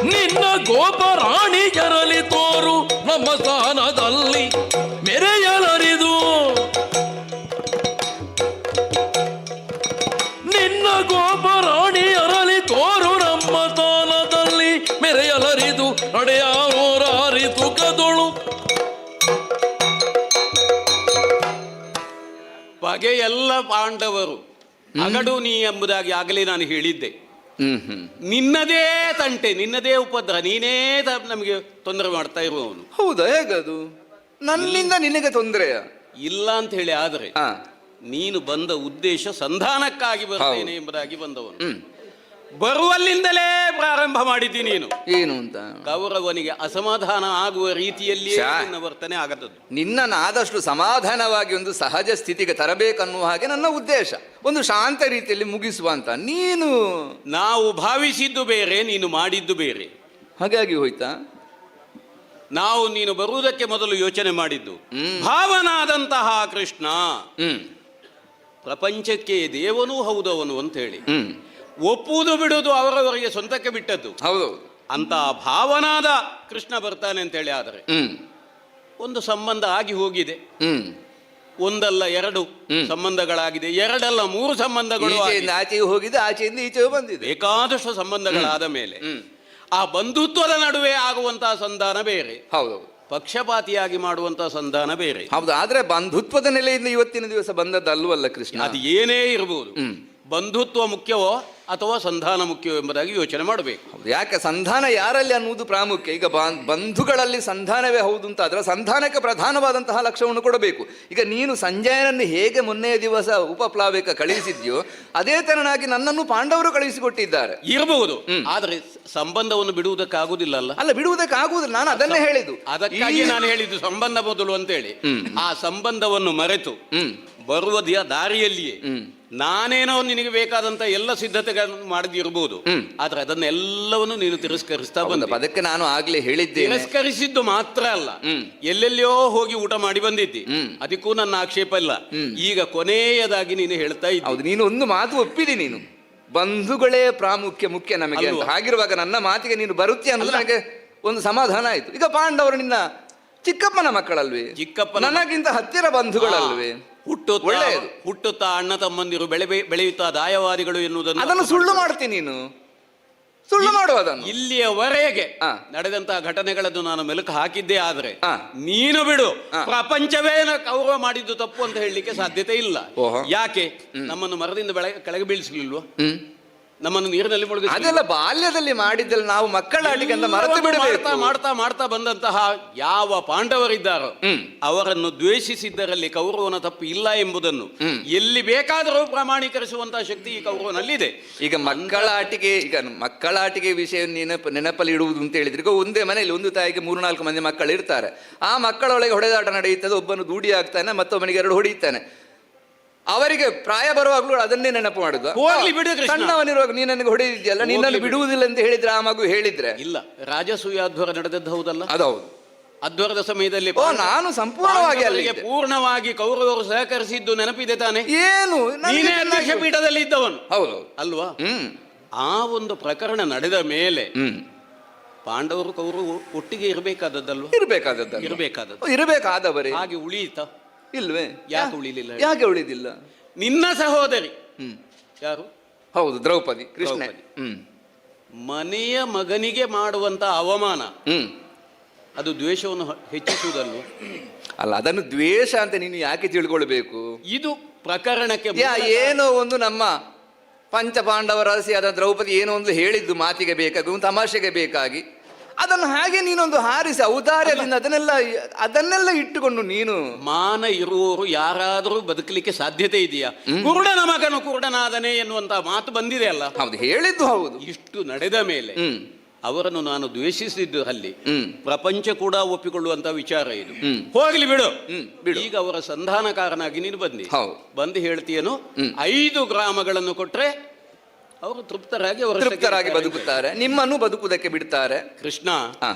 ನಿನ್ನ ಗೋಪರಾಣಿ ಜರಲಿ ತೋರು ನಮ್ಮ ಸ್ಥಾನದಲ್ಲಿ ಮೆರೆಯಲರಿದು, ನಿನ್ನ ಗೋಪರಾಣಿ ಅರಲಿ ತೋರು ನಮ್ಮ ಸ್ಥಾನದಲ್ಲಿ. ಅಡೆಯಾರೋರಾರಿ ತುಕದೊಳು. ಬಗೆಯೆಲ್ಲ ಪಾಂಡವರು ಅಗಡು ನೀ ಎಂಬುದಾಗಿ ಆಗಲೇ ನಾನು ಹೇಳಿದ್ದೆ. ನಿನ್ನದೇ ತಂಟೆ, ನಿನ್ನದೇ ಉಪದ್ರ, ನೀನೇ ನಮಗೆ ತೊಂದರೆ ಮಾಡ್ತಾ ಇರುವವನು. ಹೌದಾ? ಹೇಗದು? ನನ್ನಿಂದ ನಿನಗೆ ತೊಂದರೆಯ ಇಲ್ಲ ಅಂತ ಹೇಳಿ. ಆದ್ರೆ ನೀನು ಬಂದ ಉದ್ದೇಶ ಸಂಧಾನಕ್ಕಾಗಿ ಬರ್ತೇನೆ ಎಂಬುದಾಗಿ ಬಂದವನು. ಬರುವಲ್ಲಿಂದಲೇ ಪ್ರಾರಂಭ ಮಾಡಿದ್ದಿ ನೀನು. ಏನು ಅಂತ? ಕೌರವನಿಗೆ ಅಸಮಾಧಾನ ಆಗುವ ರೀತಿಯಲ್ಲಿ ನಿನ್ನ ವರ್ತನೆ ಆಗದದ್ದು. ನಿನ್ನನ್ನು ಆದಷ್ಟು ಸಮಾಧಾನವಾಗಿ ಒಂದು ಸಹಜ ಸ್ಥಿತಿಗೆ ತರಬೇಕನ್ನುವ ಹಾಗೆ ನನ್ನ ಉದ್ದೇಶ, ಒಂದು ಶಾಂತ ರೀತಿಯಲ್ಲಿ ಮುಗಿಸುವ ಅಂತ. ನೀನು ನಾವು ಭಾವಿಸಿದ್ದು ಬೇರೆ, ನೀನು ಮಾಡಿದ್ದು ಬೇರೆ. ಹಾಗಾಗಿ ಹೋಯ್ತಾ? ನಾವು ನೀನು ಬರುವುದಕ್ಕೆ ಮೊದಲು ಯೋಚನೆ ಮಾಡಿದ್ದು ಭಾವನಾದಂತಹ ಕೃಷ್ಣ ಪ್ರಪಂಚಕ್ಕೆ ದೇವನೂ ಹೌದವನು ಅಂತ ಹೇಳಿ ಒಪ್ಪುವುದು ಬಿಡುವುದು ಅವರವರಿಗೆ ಸ್ವಂತಕ್ಕೆ ಬಿಟ್ಟದ್ದು. ಹೌದು. ಅಂತ ಭಾವನಾದ ಕೃಷ್ಣ ಬರ್ತಾನೆ ಅಂತ ಹೇಳಿ ಆದರೆ ಒಂದು ಸಂಬಂಧ ಆಗಿ ಹೋಗಿದೆ. ಒಂದಲ್ಲ ಎರಡು ಸಂಬಂಧಗಳಾಗಿದೆ, ಎರಡಲ್ಲ ಮೂರು ಸಂಬಂಧಗಳು, ಆಚೆಯೂ ಹೋಗಿದೆ, ಆಚೆಯಿಂದ ಈಚೆಯೂ ಬಂದಿದೆ. ಬೇಕಾದಷ್ಟು ಸಂಬಂಧಗಳಾದ ಮೇಲೆ ಆ ಬಂಧುತ್ವದ ನಡುವೆ ಆಗುವಂತಹ ಸಂಧಾನ ಬೇರೆ. ಹೌದು. ಪಕ್ಷಪಾತಿಯಾಗಿ ಮಾಡುವಂತಹ ಸಂಧಾನ ಬೇರೆ. ಹೌದು. ಆದ್ರೆ ಬಂಧುತ್ವದ ನೆಲೆಯಿಂದ ಇವತ್ತಿನ ದಿವಸ ಬಂದದ್ದಲ್ವಲ್ಲ ಕೃಷ್ಣ. ಅದು ಏನೇ ಇರಬಹುದು, ಬಂಧುತ್ವ ಮುಖ್ಯವೋ ಅಥವಾ ಸಂಧಾನ ಮುಖ್ಯವೋ ಎಂಬುದಾಗಿ ಯೋಚನೆ ಮಾಡಬೇಕು. ಯಾಕೆ ಸಂಧಾನ ಯಾರಲ್ಲಿ ಅನ್ನುವುದು ಪ್ರಾಮುಖ್ಯ. ಈಗ ಬಂಧುಗಳಲ್ಲಿ ಸಂಧಾನವೇ ಹೌದು ಅಂತ ಆದರೆ ಸಂಧಾನಕ್ಕೆ ಪ್ರಧಾನವಾದಂತಹ ಲಕ್ಷ್ಯವನ್ನು ಕೊಡಬೇಕು. ಈಗ ನೀನು ಸಂಜಯನನ್ನು ಹೇಗೆ ಮೊನ್ನೆಯ ದಿವಸ ಉಪಪ್ಲಾವಿಕ ಕಳುಹಿಸಿದ್ಯೋ ಅದೇ ತೆರನಾಗಿ ನನ್ನನ್ನು ಪಾಂಡವರು ಕಳುಹಿಸಿಕೊಟ್ಟಿದ್ದಾರೆ. ಇರಬಹುದು, ಆದರೆ ಸಂಬಂಧವನ್ನು ಬಿಡುವುದಕ್ಕಾಗುವುದಿಲ್ಲ. ಅಲ್ಲ, ಬಿಡುವುದಕ್ಕಾಗುವುದಿಲ್ಲ, ನಾನು ಅದನ್ನೇ ಹೇಳಿದ್ದು. ಅದಕ್ಕಾಗಿ ನಾನು ಹೇಳಿದ್ದು ಸಂಬಂಧ ಮೊದಲು ಅಂತೇಳಿ. ಆ ಸಂಬಂಧವನ್ನು ಮರೆತು ಬರುವ ದಾರಿಯಲ್ಲಿಯೇ ನಾನೇನೋ ನಿನಗೆ ಬೇಕಾದಂತ ಎಲ್ಲ ಸಿದ್ಧತೆಗಳನ್ನು ಮಾಡದಿರಬಹುದು, ಆದ್ರೆ ಅದನ್ನೆಲ್ಲವನ್ನು ನೀನು ತಿರಸ್ಕರಿಸ್ತಾ ಬಂದ. ಅದಕ್ಕೆ ನಾನು ಆಗ್ಲೇ ಹೇಳಿದ್ದೆ. ತಿರಸ್ಕರಿಸಿದ್ದು ಮಾತ್ರ ಅಲ್ಲ, ಎಲ್ಲೆಲ್ಲಿಯೋ ಹೋಗಿ ಊಟ ಮಾಡಿ ಬಂದಿದ್ದಿ, ಅದಕ್ಕೂ ನನ್ನ ಆಕ್ಷೇಪ ಇಲ್ಲ. ಈಗ ಕೊನೆಯದಾಗಿ ನೀನು ಹೇಳ್ತಾ ಇದ್ದಿ, ನೀನು ಒಂದು ಮಾತು ಒಪ್ಪಿದಿ, ನೀನು ಬಂಧುಗಳೇ ಪ್ರಾಮುಖ್ಯ ಮುಖ್ಯ ನಮಗೆ ಅಂತ. ಹಾಗಿರುವಾಗ ನನ್ನ ಮಾತಿಗೆ ನೀನು ಬರುತ್ತೀಯ ಅನ್ನೋದು ನನಗೆ ಒಂದು ಸಮಾಧಾನ ಆಯ್ತು. ಈಗ ಪಾಂಡವರು ನಿನ್ನ ಚಿಕ್ಕಪ್ಪನ ಮಕ್ಕಳಲ್ವೇ? ಚಿಕ್ಕಪ್ಪ ನನಗಿಂತ ಹತ್ತಿರ ಬಂಧುಗಳಲ್ವೇ? ಒಳ್ಳೆಯದು. ಹುಟ್ಟುತ್ತಾ ಅಣ್ಣ ತಮ್ಮಂದಿರು, ಬೆಳೆಯುತ್ತಾ ದಾಯವಾದಿಗಳು ಎನ್ನುವುದನ್ನು ಅದನ್ನು ಸುಳ್ಳು ಮಾಡ್ತೀನಿ ನೀನು, ಸುಳ್ಳು ಮಾಡುವ ಅದನ್ನು. ಇಲ್ಲಿಯವರೆಗೆ ನಡೆದಂತಹ ಘಟನೆಗಳನ್ನು ನಾನು ಮೆಲುಕು ಹಾಕಿದ್ದೇ ಆದ್ರೆ ನೀನು ಬಿಡು, ಪ್ರಪಂಚವೇ ಕೌರವ ಮಾಡಿದ್ದು ತಪ್ಪು ಅಂತ ಹೇಳಲಿಕ್ಕೆ ಸಾಧ್ಯತೆ ಇಲ್ಲ. ಯಾಕೆ ನಮ್ಮನ್ನು ಮರದಿಂದ ಕೆಳಗೆ ಬೀಳಿಸಲಿಲ್ವ? ನಮ್ಮನ್ನು ನೀರಿನಲ್ಲಿ ಮುಳುಗಿ ಅದೆಲ್ಲ ಬಾಲ್ಯದಲ್ಲಿ ಮಾಡಿದ್ದೆಲ್ಲ ನಾವು ಮಕ್ಕಳ ಆಟಿಕೆ ಅಂತ ಮರೆತು ಬಿಡಬೇಕು. ಮಾಡ್ತಾ ಮಾಡ್ತಾ ಬಂದಂತಹ ಯಾವ ಪಾಂಡವರಿದ್ದಾರೋ ಅವರನ್ನು ದ್ವೇಷಿಸಿದ್ದರಲ್ಲಿ ಕೌರವನ ತಪ್ಪು ಇಲ್ಲ ಎಂಬುದನ್ನು ಎಲ್ಲಿ ಬೇಕಾದರೂ ಪ್ರಮಾಣೀಕರಿಸುವಂತಹ ಶಕ್ತಿ ಈ ಕೌರವನಲ್ಲಿದೆ. ಈಗ ಮಕ್ಕಳ ಆಟಿಕೆ, ಈಗ ಮಕ್ಕಳ ಆಟಿಕೆ ವಿಷಯ ನೆನಪಲ್ಲಿ ಇಡುವುದು ಅಂತ ಹೇಳಿದ್ರೆ, ಈಗ ಒಂದೇ ಮನೆಯಲ್ಲಿ ಒಂದು ತಾಯಿಗೆ 3-4 ಮಂದಿ ಮಕ್ಕಳು ಇರ್ತಾರೆ. ಆ ಮಕ್ಕಳೊಳಗೆ ಹೊಡೆದಾಟ ನಡೆಯುತ್ತದೆ, ಒಬ್ಬನು ದೂಡಿ ಆಗ್ತಾನೆ, ಮತ್ತೊಬ್ಬನಿಗೆ 2 ಹೊಡೆಯುತ್ತಾನೆ. ಅವರಿಗೆ ಪ್ರಾಯ ಬರುವಾಗಲೂ ಅದನ್ನೇ ನೆನಪು ಮಾಡುದು. ಸಣ್ಣವನಿರುವಾಗ ನೀನು ನನಗೆ ಹೊಡೆದಿದ್ಯಲ್ಲ, ನಿನ್ನನ್ನು ಬಿಡುವುದಿಲ್ಲ ಅಂತ ಹೇಳಿದ್ರೆ ಆ ಮಗು ಹೇಳಿದ್ರೆ ಇಲ್ಲ. ರಾಜಸೂಯಾಧ್ವರ ನಡೆದದ್ದು ಹೌದಲ್ಲ? ಅದೌದು. ಅಧ್ವರದ ಸಮಯದಲ್ಲಿ ನಾನು ಸಂಪೂರ್ಣವಾಗಿ ಅಲ್ಲಿಗೆ ಪೂರ್ಣವಾಗಿ ಕೌರವರು ಸಹಕರಿಸಿದ್ದು ನೆನಪಿದೆ ತಾನೆ? ಏನು ನೀನೇ ಅಧ್ಯಕ್ಷ ಪೀಠದಲ್ಲಿ ಇದ್ದವನು, ಹೌದು ಅಲ್ವಾ? ಆ ಒಂದು ಪ್ರಕರಣ ನಡೆದ ಮೇಲೆ ಪಾಂಡವರು ಕೌರವರು ಒಟ್ಟಿಗೆ ಇರಬೇಕಾದದ್ದಲ್ವ? ಇರಬೇಕಾದದ್ದು, ಇರಬೇಕಾದದ್ದು, ಇರಬೇಕಾದವರೇ. ಹಾಗೆ ಉಳಿಯಿತ ಇಲ್ವೇ? ಯಾಕೆ ಉಳಿಲಿಲ್ಲ? ಯಾಕೆ ಉಳಿದಿಲ್ಲ? ನಿನ್ನ ಸಹೋದರಿ ಯಾರು? ಹೌದು, ದ್ರೌಪದಿ. ಕೃಷ್ಣ ಮನೆಯ ಮಗನಿಗೆ ಮಾಡುವಂತ ಅವಮಾನ ಅದು ದ್ವೇಷವನ್ನು ಹೆಚ್ಚಿಸುವುದಲ್ವ? ಅಲ್ಲ, ಅದನ್ನು ದ್ವೇಷ ಅಂತ ನೀನು ಯಾಕೆ ತಿಳ್ಕೊಳ್ಬೇಕು? ಇದು ಪ್ರಕರಣಕ್ಕೆ ಏನೋ ಒಂದು ನಮ್ಮ ಪಂಚಪಾಂಡವರಸಿಯಾದ ದ್ರೌಪದಿ ಏನೋ ಒಂದು ಹೇಳಿದ್ದು ಮಾತಿಗೆ ಬೇಕಾಗಿ, ಒಂದು ತಮಾಷೆಗೆ ಬೇಕಾಗಿ, ಅದನ್ನು ಹಾಗೆ ನೀನೊಂದು ಹಾರಿಸಿ ಔದಾರ್ಯದಿಂದ ಅದನ್ನೆಲ್ಲ ಇಟ್ಟುಕೊಂಡು ನೀನು ಮಾನ ಇರುವವರು ಯಾರಾದರೂ ಬದುಕಲಿಕ್ಕೆ ಸಾಧ್ಯತೆ ಇದೆಯಾ? ಕುರುಡನ ಮಗನು ಕುರುಡನಾದನೆ ಎನ್ನುವಂತಹ ಮಾತು ಬಂದಿದೆ ಅಲ್ಲ? ಹೌದು, ಹೇಳಿದ್ದು ಹೌದು. ಇಷ್ಟು ನಡೆದ ಮೇಲೆ ಅವರನ್ನು ನಾನು ದ್ವೇಷಿಸಿದ್ದು ಅಲ್ಲಿ ಪ್ರಪಂಚ ಕೂಡ ಒಪ್ಪಿಕೊಳ್ಳುವಂತಹ ವಿಚಾರ ಇದು. ಹೋಗ್ಲಿ ಬಿಡು. ಈಗ ಅವರ ಸಂಧಾನಕಾರನಾಗಿ ನೀನು ಬಂದಿ, ಬಂದು ಹೇಳ್ತೀಯನು 5 ಗ್ರಾಮಗಳನ್ನು ಕೊಟ್ರೆ ಅವರು ತೃಪ್ತರಾಗಿ ತೃಪ್ತರಾಗಿ ಬದುಕುತ್ತಾರೆ, ನಿಮ್ಮನ್ನು ಬದುಕುವುದಕ್ಕೆ ಬಿಡ್ತಾರೆ. ಕೃಷ್ಣ,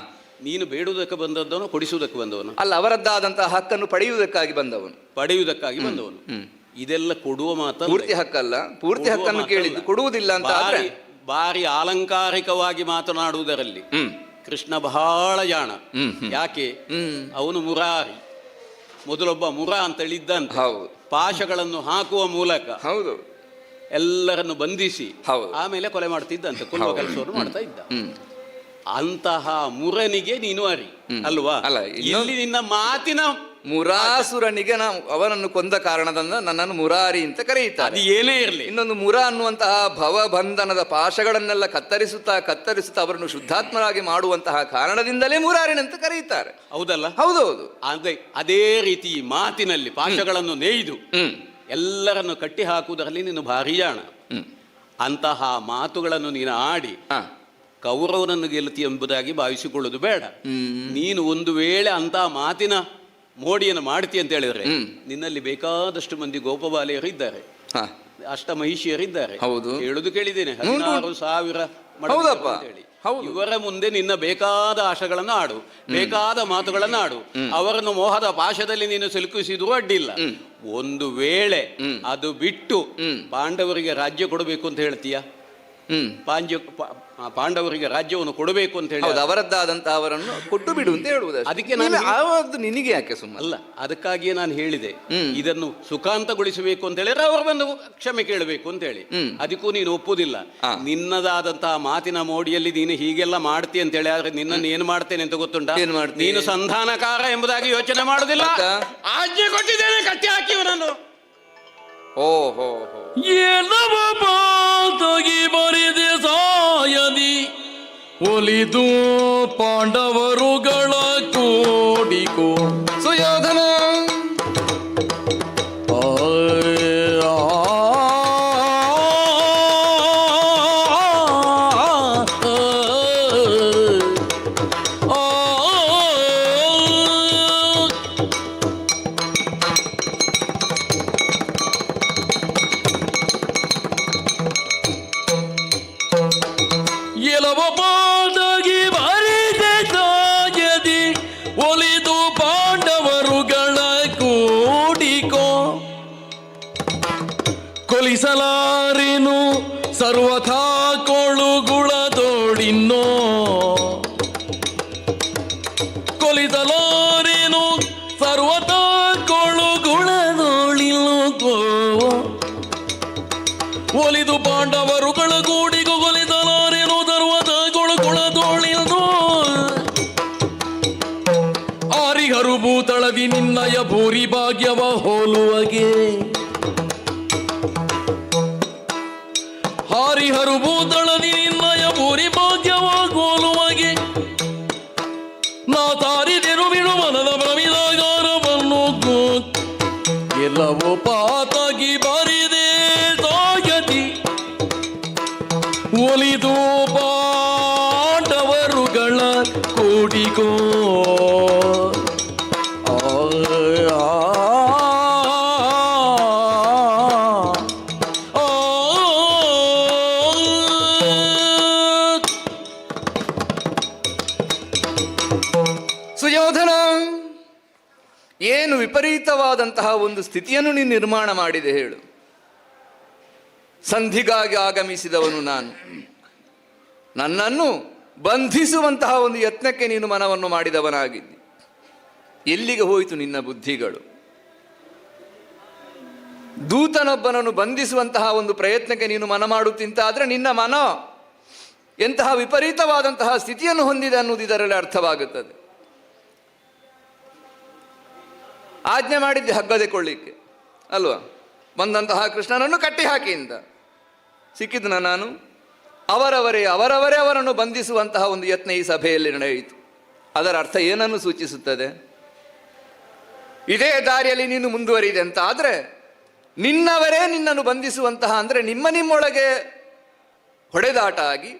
ನೀನು ಬೇಡುವುದಕ್ಕೆ ಬಂದದ್ದವನು, ಕೊಡಿಸುವುದಕ್ಕೆ ಬಂದವನು ಅಲ್ಲ, ಅವರದ್ದಾದಂತಹ ಹಕ್ಕನ್ನು ಪಡೆಯುವುದಕ್ಕಾಗಿ ಬಂದವನು, ಪಡೆಯುವುದಕ್ಕಾಗಿ ಬಂದವನು. ಇದೆಲ್ಲ ಕೊಡುವ ಮಾತು ಪೂರ್ತಿ ಹಕ್ಕಲ್ಲ, ಪೂರ್ತಿ ಹಕ್ಕನ್ನು ಕೇಳಿದ್ದು ಕೊಡುವುದಿಲ್ಲ ಅಂತ ಆದ್ರೆ ಬಾರಿ ಆಲಂಕಾರಿಕವಾಗಿ ಮಾತನಾಡುವುದರಲ್ಲಿ ಕೃಷ್ಣ ಬಹಳ ಜಾಣ. ಯಾಕೆ? ಅವನು ಮುರಾರಿ, ಮೊದಲೊಬ್ಬ ಮುರ ಅಂತ ಹೇಳಿದ್ದಂತೆ ಪಾಶಗಳನ್ನು ಹಾಕುವ ಮೂಲಕ ಹೌದು ಎಲ್ಲರನ್ನು ಬಂಧಿಸಿ ಆಮೇಲೆ ಕೊಲೆ ಮಾಡ್ತಿದ್ದಂತೆ, ಕೊಲ್ಲುವ ಕೆಲಸವನ್ನು ಮಾಡ್ತಾ ಇದ್ದ. ಅಂತಹ ಮುರನಿಗೆ ನೀನು ಅರಿ ಅಲ್ವಾ? ಅಲ್ಲ, ಇಲ್ಲಿ ನಿನ್ನ ಮಾತಿನ ಮುರಾಸುರನಿಗೆ ನಾವು ಅವನನ್ನು ಕೊಂದ ಕಾರಣದಿಂದ ನನ್ನನ್ನು ಮುರಾರಿ ಅಂತ ಕರೆಯುತ್ತಾರೆ. ಅದು ಏನೇ ಇರಲಿ. ಇನ್ನೊಂದು ಮುರ ಅನ್ನುವಂತಹ ಭವಬಂಧನದ ಪಾಶಗಳನ್ನೆಲ್ಲ ಕತ್ತರಿಸುತ್ತಾ ಕತ್ತರಿಸುತ್ತಾ ಅವರನ್ನು ಶುದ್ಧಾತ್ಮರಾಗಿ ಮಾಡುವಂತಹ ಕಾರಣದಿಂದಲೇ ಮುರಾರಿನಂತ ಕರೆಯುತ್ತಾರೆ. ಹೌದಲ್ಲ? ಹೌದೌದು. ಅದೇ ಅದೇ ರೀತಿ ಮಾತಿನಲ್ಲಿ ಪಾಶಗಳನ್ನು ನೇಯ್ದು ಎಲ್ಲರನ್ನು ಕಟ್ಟಿ ಹಾಕುವುದರಲ್ಲಿ ನೀನು ಭಾರಿ ಜಾಣ. ಅಂತಹ ಮಾತುಗಳನ್ನು ನೀನು ಆಡಿ ಕೌರವನನ್ನು ಗೆಲ್ಲುತ್ತಿ ಎಂಬುದಾಗಿ ಭಾವಿಸಿಕೊಳ್ಳುವುದು ಬೇಡ. ನೀನು ಒಂದು ವೇಳೆ ಅಂತಹ ಮಾತಿನ ಮೋಡಿಯನ್ನು ಮಾಡ್ತಿ ಅಂತ ಹೇಳಿದ್ರೆ ನಿನ್ನಲ್ಲಿ ಬೇಕಾದಷ್ಟು ಮಂದಿ ಗೋಪಬಾಲೆಯರು ಇದ್ದಾರೆ, ಅಷ್ಟಮಹಿಷಿಯರಿದ್ದಾರೆ. ಹೌದು, ಹೇಳುದು ಕೇಳಿದ್ದೇನೆ, 16,000. ಹೌದಪ್ಪ, ಹೇಳಿ ಇವರ ಮುಂದೆ ನಿನ್ನ ಬೇಕಾದ ಆಶೆಗಳನ್ನು ಆಡು, ಬೇಕಾದ ಮಾತುಗಳನ್ನು ಆಡು, ಅವರನ್ನು ಮೋಹದ ಪಾಶದಲ್ಲಿ ನೀನು ಸಿಲುಕಿಸಿದ್ರೂ ಅಡ್ಡಿಲ್ಲ. ಒಂದು ವೇಳೆ ಅದು ಬಿಟ್ಟು ಪಾಂಡವರಿಗೆ ರಾಜ್ಯ ಕೊಡಬೇಕು ಅಂತ ಹೇಳ್ತೀಯ, ಪಾಂಡವರಿಗೆ ರಾಜ್ಯವನ್ನು ಕೊಡಬೇಕು ಅಂತ ಹೇಳಿ ಅವರದ್ದಾದಂತಹ ಅವರನ್ನು ಕೊಟ್ಟು ಬಿಡು ಅಂತ ಹೇಳುವುದು. ಅದಕ್ಕೆ ನಾನು ಅವರದ್ದು ನಿನಗೆ ಯಾಕೆ ಸುಮ್ಮನೆ ಅಲ್ಲ, ಅದಕ್ಕಾಗಿಯೇ ನಾನು ಹೇಳಿದೆ ಇದನ್ನು ಸುಖಾಂತಗೊಳಿಸಬೇಕು ಅಂತ ಹೇಳಿದ್ರೆ ಅವರು ಬಂದು ಕ್ಷಮೆ ಕೇಳಬೇಕು ಅಂತ ಹೇಳಿ. ಅದಕ್ಕೂ ನೀನು ಒಪ್ಪುದಿಲ್ಲ. ನಿನ್ನದಾದಂತಹ ಮಾತಿನ ಮೋಡಿಯಲ್ಲಿ ನೀನು ಹೀಗೆಲ್ಲ ಮಾಡ್ತಿ ಅಂತ ಹೇಳಿ, ಆದ್ರೆ ನಿನ್ನನ್ನು ಏನು ಮಾಡ್ತೇನೆ ಅಂತ ಗೊತ್ತುಂಟಾ? ನೀನು ಸಂಧಾನಕಾರ ಎಂಬುದಾಗಿ ಯೋಚನೆ ಮಾಡುದಿಲ್ಲ. ಆಜ್ಞೆ ಕೊಟ್ಟಿದ್ದೇನೆ, ಕಟ್ಟಿ ಹಾಕಿ ಇವನನ್ನು. ಓಹೋ, ಏನವ ಪಾತಗಿ ಬರಿದೆ ಸಾಯದಿ ಒಲಿದು ಪಾಂಡವರುಗಳ ಕೋಡಿಕೋ ಸುಯೋಧನ. ಕೊಲಿಸಲಾರಿನು ಸರ್ವಥಾ ಕೊಳುಗುಳದೋಡಿನ್ನೋ, ಕೊಲಿಸಲಾರೇನು ಸರ್ವಥಾ ಕೊಳುಗುಳದೋಳಿನ್ನೋ, ಒಲಿದು ಪಾಂಡವರುಗಳ ಗೂಡಿಗೂ ಕೊಲಿಸಲಾರೇನು ಸರ್ವಥಾ ಕೊಳುಗುಳದೋಳಿನ್ನೋ. ಆರಿಹರು ಭೂತಳದಿ ನಿನ್ನಯ ಭೂರಿ ಭಾಗ್ಯವ ಹೋಲುವಗೆ, ಹರಿಹರು ಭೂತಳದಿ ನಿನ್ನಯ ಭೂರಿ ಭಾಗ್ಯವ ಗೋಲುವಗೆ, ನಾ ತಾರಿದೆರು ಬಿಡು ಮನದ ಭ್ರಮಿದಾಗಾರವನ್ನು, ಎಲ್ಲವೂ ಪಾತಗಿ ಬರಿದೆ ಸಾಯತಿ ಒಲಿದು ಪಾಂಡವರುಗಳ ಕೋಡಿಗೋ. ಸುಯೋಧನ, ಏನು ವಿಪರೀತವಾದಂತಹ ಒಂದು ಸ್ಥಿತಿಯನ್ನು ನೀನು ನಿರ್ಮಾಣ ಮಾಡಿದೆ ಹೇಳು. ಸಂಧಿಗಾಗಿ ಆಗಮಿಸಿದವನು ನಾನು, ನನ್ನನ್ನು ಬಂಧಿಸುವಂತಹ ಒಂದು ಯತ್ನಕ್ಕೆ ನೀನು ಮನವನ್ನು ಮಾಡಿದವನಾಗಿದ್ದಿ. ಎಲ್ಲಿಗೆ ಹೋಯಿತು ನಿನ್ನ ಬುದ್ಧಿಗಳು? ದೂತನೊಬ್ಬನನ್ನು ಬಂಧಿಸುವಂತಹ ಒಂದು ಪ್ರಯತ್ನಕ್ಕೆ ನೀನು ಮನ ಮಾಡುತ್ತಿಂತಾದರೆ ನಿನ್ನ ಮನ ಎಂತಹ ವಿಪರೀತವಾದಂತಹ ಸ್ಥಿತಿಯನ್ನು ಹೊಂದಿದೆ ಅನ್ನುವುದು ಇದರಲ್ಲಿ ಅರ್ಥವಾಗುತ್ತದೆ. ಆಜ್ಞೆ ಮಾಡಿದ್ದೆ ಹಗ್ಗದೆ ಕೊಳ್ಳಿಕ್ಕೆ ಅಲ್ವಾ? ಬಂದಂತಹ ಕೃಷ್ಣನನ್ನು ಕಟ್ಟಿ ಹಾಕಿ ಅಂತ ಸಿಕ್ಕಿದ್ನ ನಾನು? ಅವರವರೇ ಅವರವರೇ ಅವರನ್ನು ಬಂಧಿಸುವಂತಹ ಒಂದು ಯತ್ನ ಈ ಸಭೆಯಲ್ಲಿ ನಡೆಯಿತು. ಅದರ ಅರ್ಥ ಏನನ್ನು ಸೂಚಿಸುತ್ತದೆ? ಇದೇ ದಾರಿಯಲ್ಲಿ ನೀನು ಮುಂದುವರಿದೆ ಅಂತ ಆದರೆ ನಿನ್ನವರೇ ನಿನ್ನನ್ನು ಬಂಧಿಸುವಂತಹ, ಅಂದರೆ ನಿಮ್ಮ ನಿಮ್ಮೊಳಗೆ ಹೊಡೆದಾಟ ಆಗಿ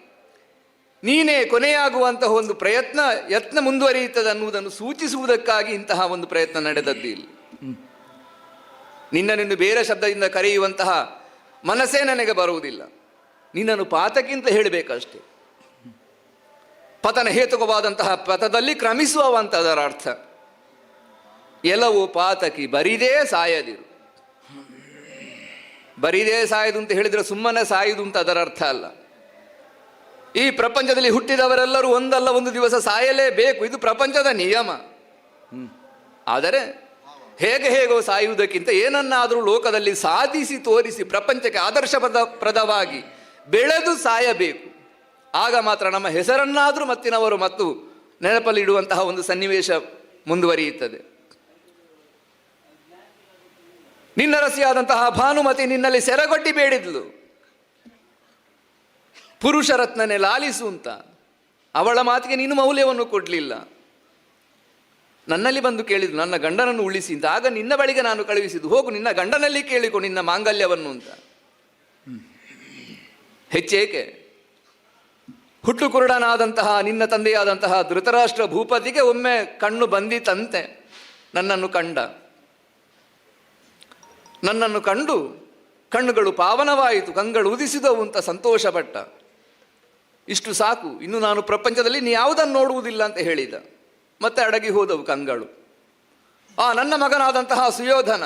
ನೀನೇ ಕೊನೆಯಾಗುವಂತಹ ಒಂದು ಪ್ರಯತ್ನ ಯತ್ನ ಮುಂದುವರಿಯುತ್ತದೆ ಅನ್ನುವುದನ್ನು ಸೂಚಿಸುವುದಕ್ಕಾಗಿ ಇಂತಹ ಒಂದು ಪ್ರಯತ್ನ ನಡೆದದ್ದು ಇಲ್ಲಿ. ನಿನ್ನನ್ನು ಬೇರೆ ಶಬ್ದದಿಂದ ಕರೆಯುವಂತಹ ಮನಸ್ಸೇ ನನಗೆ ಬರುವುದಿಲ್ಲ. ನಿನ್ನನ್ನು ಪಾತಕ್ಕಿಂತ ಹೇಳಬೇಕಷ್ಟೆ. ಪತನ ಹೇತುಕವಾದಂತಹ ಪಥದಲ್ಲಿ ಕ್ರಮಿಸುವಂತ ಅದರ ಅರ್ಥ. ಎಲ್ಲವೂ ಪಾತಕಿ ಬರಿದೇ ಸಾಯದಿರು. ಬರಿದೇ ಸಾಯದು ಅಂತ ಹೇಳಿದರೆ ಸುಮ್ಮನೆ ಸಾಯುದು ಅಂತ ಅದರ ಅರ್ಥ ಅಲ್ಲ. ಈ ಪ್ರಪಂಚದಲ್ಲಿ ಹುಟ್ಟಿದವರೆಲ್ಲರೂ ಒಂದಲ್ಲ ಒಂದು ದಿವಸ ಸಾಯಲೇಬೇಕು, ಇದು ಪ್ರಪಂಚದ ನಿಯಮ. ಆದರೆ ಹೇಗೆ ಹೇಗೋ ಸಾಯುವುದಕ್ಕಿಂತ ಏನನ್ನಾದರೂ ಲೋಕದಲ್ಲಿ ಸಾಧಿಸಿ ತೋರಿಸಿ ಪ್ರಪಂಚಕ್ಕೆ ಆದರ್ಶ ಪ್ರದವಾಗಿ ಬೆಳೆದು ಸಾಯಬೇಕು. ಆಗ ಮಾತ್ರ ನಮ್ಮ ಹೆಸರನ್ನಾದರೂ ಮತ್ತಿನವರು ಮತ್ತು ನೆನಪಲ್ಲಿ ಇಡುವಂತಹ ಒಂದು ಸನ್ನಿವೇಶ ಮುಂದುವರಿಯುತ್ತದೆ. ನಿನ್ನ ರಸಿಯಾದಂತಹ ಭಾನುಮತಿ ನಿನ್ನಲ್ಲಿ ಸೆರಗೊಡ್ಡಿ ಬೇಡಿದ್ಲು, ಪುರುಷರತ್ನನೆ ಲಾಲಿಸು ಅಂತ. ಅವಳ ಮಾತಿಗೆ ನೀನು ಮೌಲ್ಯವನ್ನು ಕೊಡಲಿಲ್ಲ. ನನ್ನಲ್ಲಿ ಬಂದು ಕೇಳಿದ್ಲು, ನನ್ನ ಗಂಡನನ್ನು ಉಳಿಸಿ ಅಂತ. ಆಗ ನಿನ್ನ ಬಳಿಗೆ ನಾನು ಕಳುಹಿಸಿದ್ದು, ಹೋಗು ನಿನ್ನ ಗಂಡನಲ್ಲಿ ಕೇಳಿಕೊ ನಿನ್ನ ಮಾಂಗಲ್ಯವನ್ನು ಅಂತ. ಹೆಚ್ಚೇಕೆ ಹುಟ್ಟು ಕುರುಡನಾದಂತಹ ನಿನ್ನ ತಂದೆಯಾದಂತಹ ಧೃತರಾಷ್ಟ್ರ ಭೂಪತಿಗೆ ಒಮ್ಮೆ ಕಣ್ಣು ಬಂದಿತಂತೆ. ನನ್ನನ್ನು ಕಂಡ, ನನ್ನನ್ನು ಕಂಡು ಕಣ್ಣುಗಳು ಪಾವನವಾಯಿತು, ಕಂಗಳು ಉದಿಸಿದವು ಅಂತ ಸಂತೋಷಪಟ್ಟ. ಇಷ್ಟು ಸಾಕು, ಇನ್ನು ನಾನು ಪ್ರಪಂಚದಲ್ಲಿ ನೀ ಯಾವುದನ್ನು ನೋಡುವುದಿಲ್ಲ ಅಂತ ಹೇಳಿದ. ಮತ್ತೆ ಅಡಗಿ ಹೋದವು ಕಂಗಳು. ಆ ನನ್ನ ಮಗನಾದಂತಹ ಸುಯೋಧನ,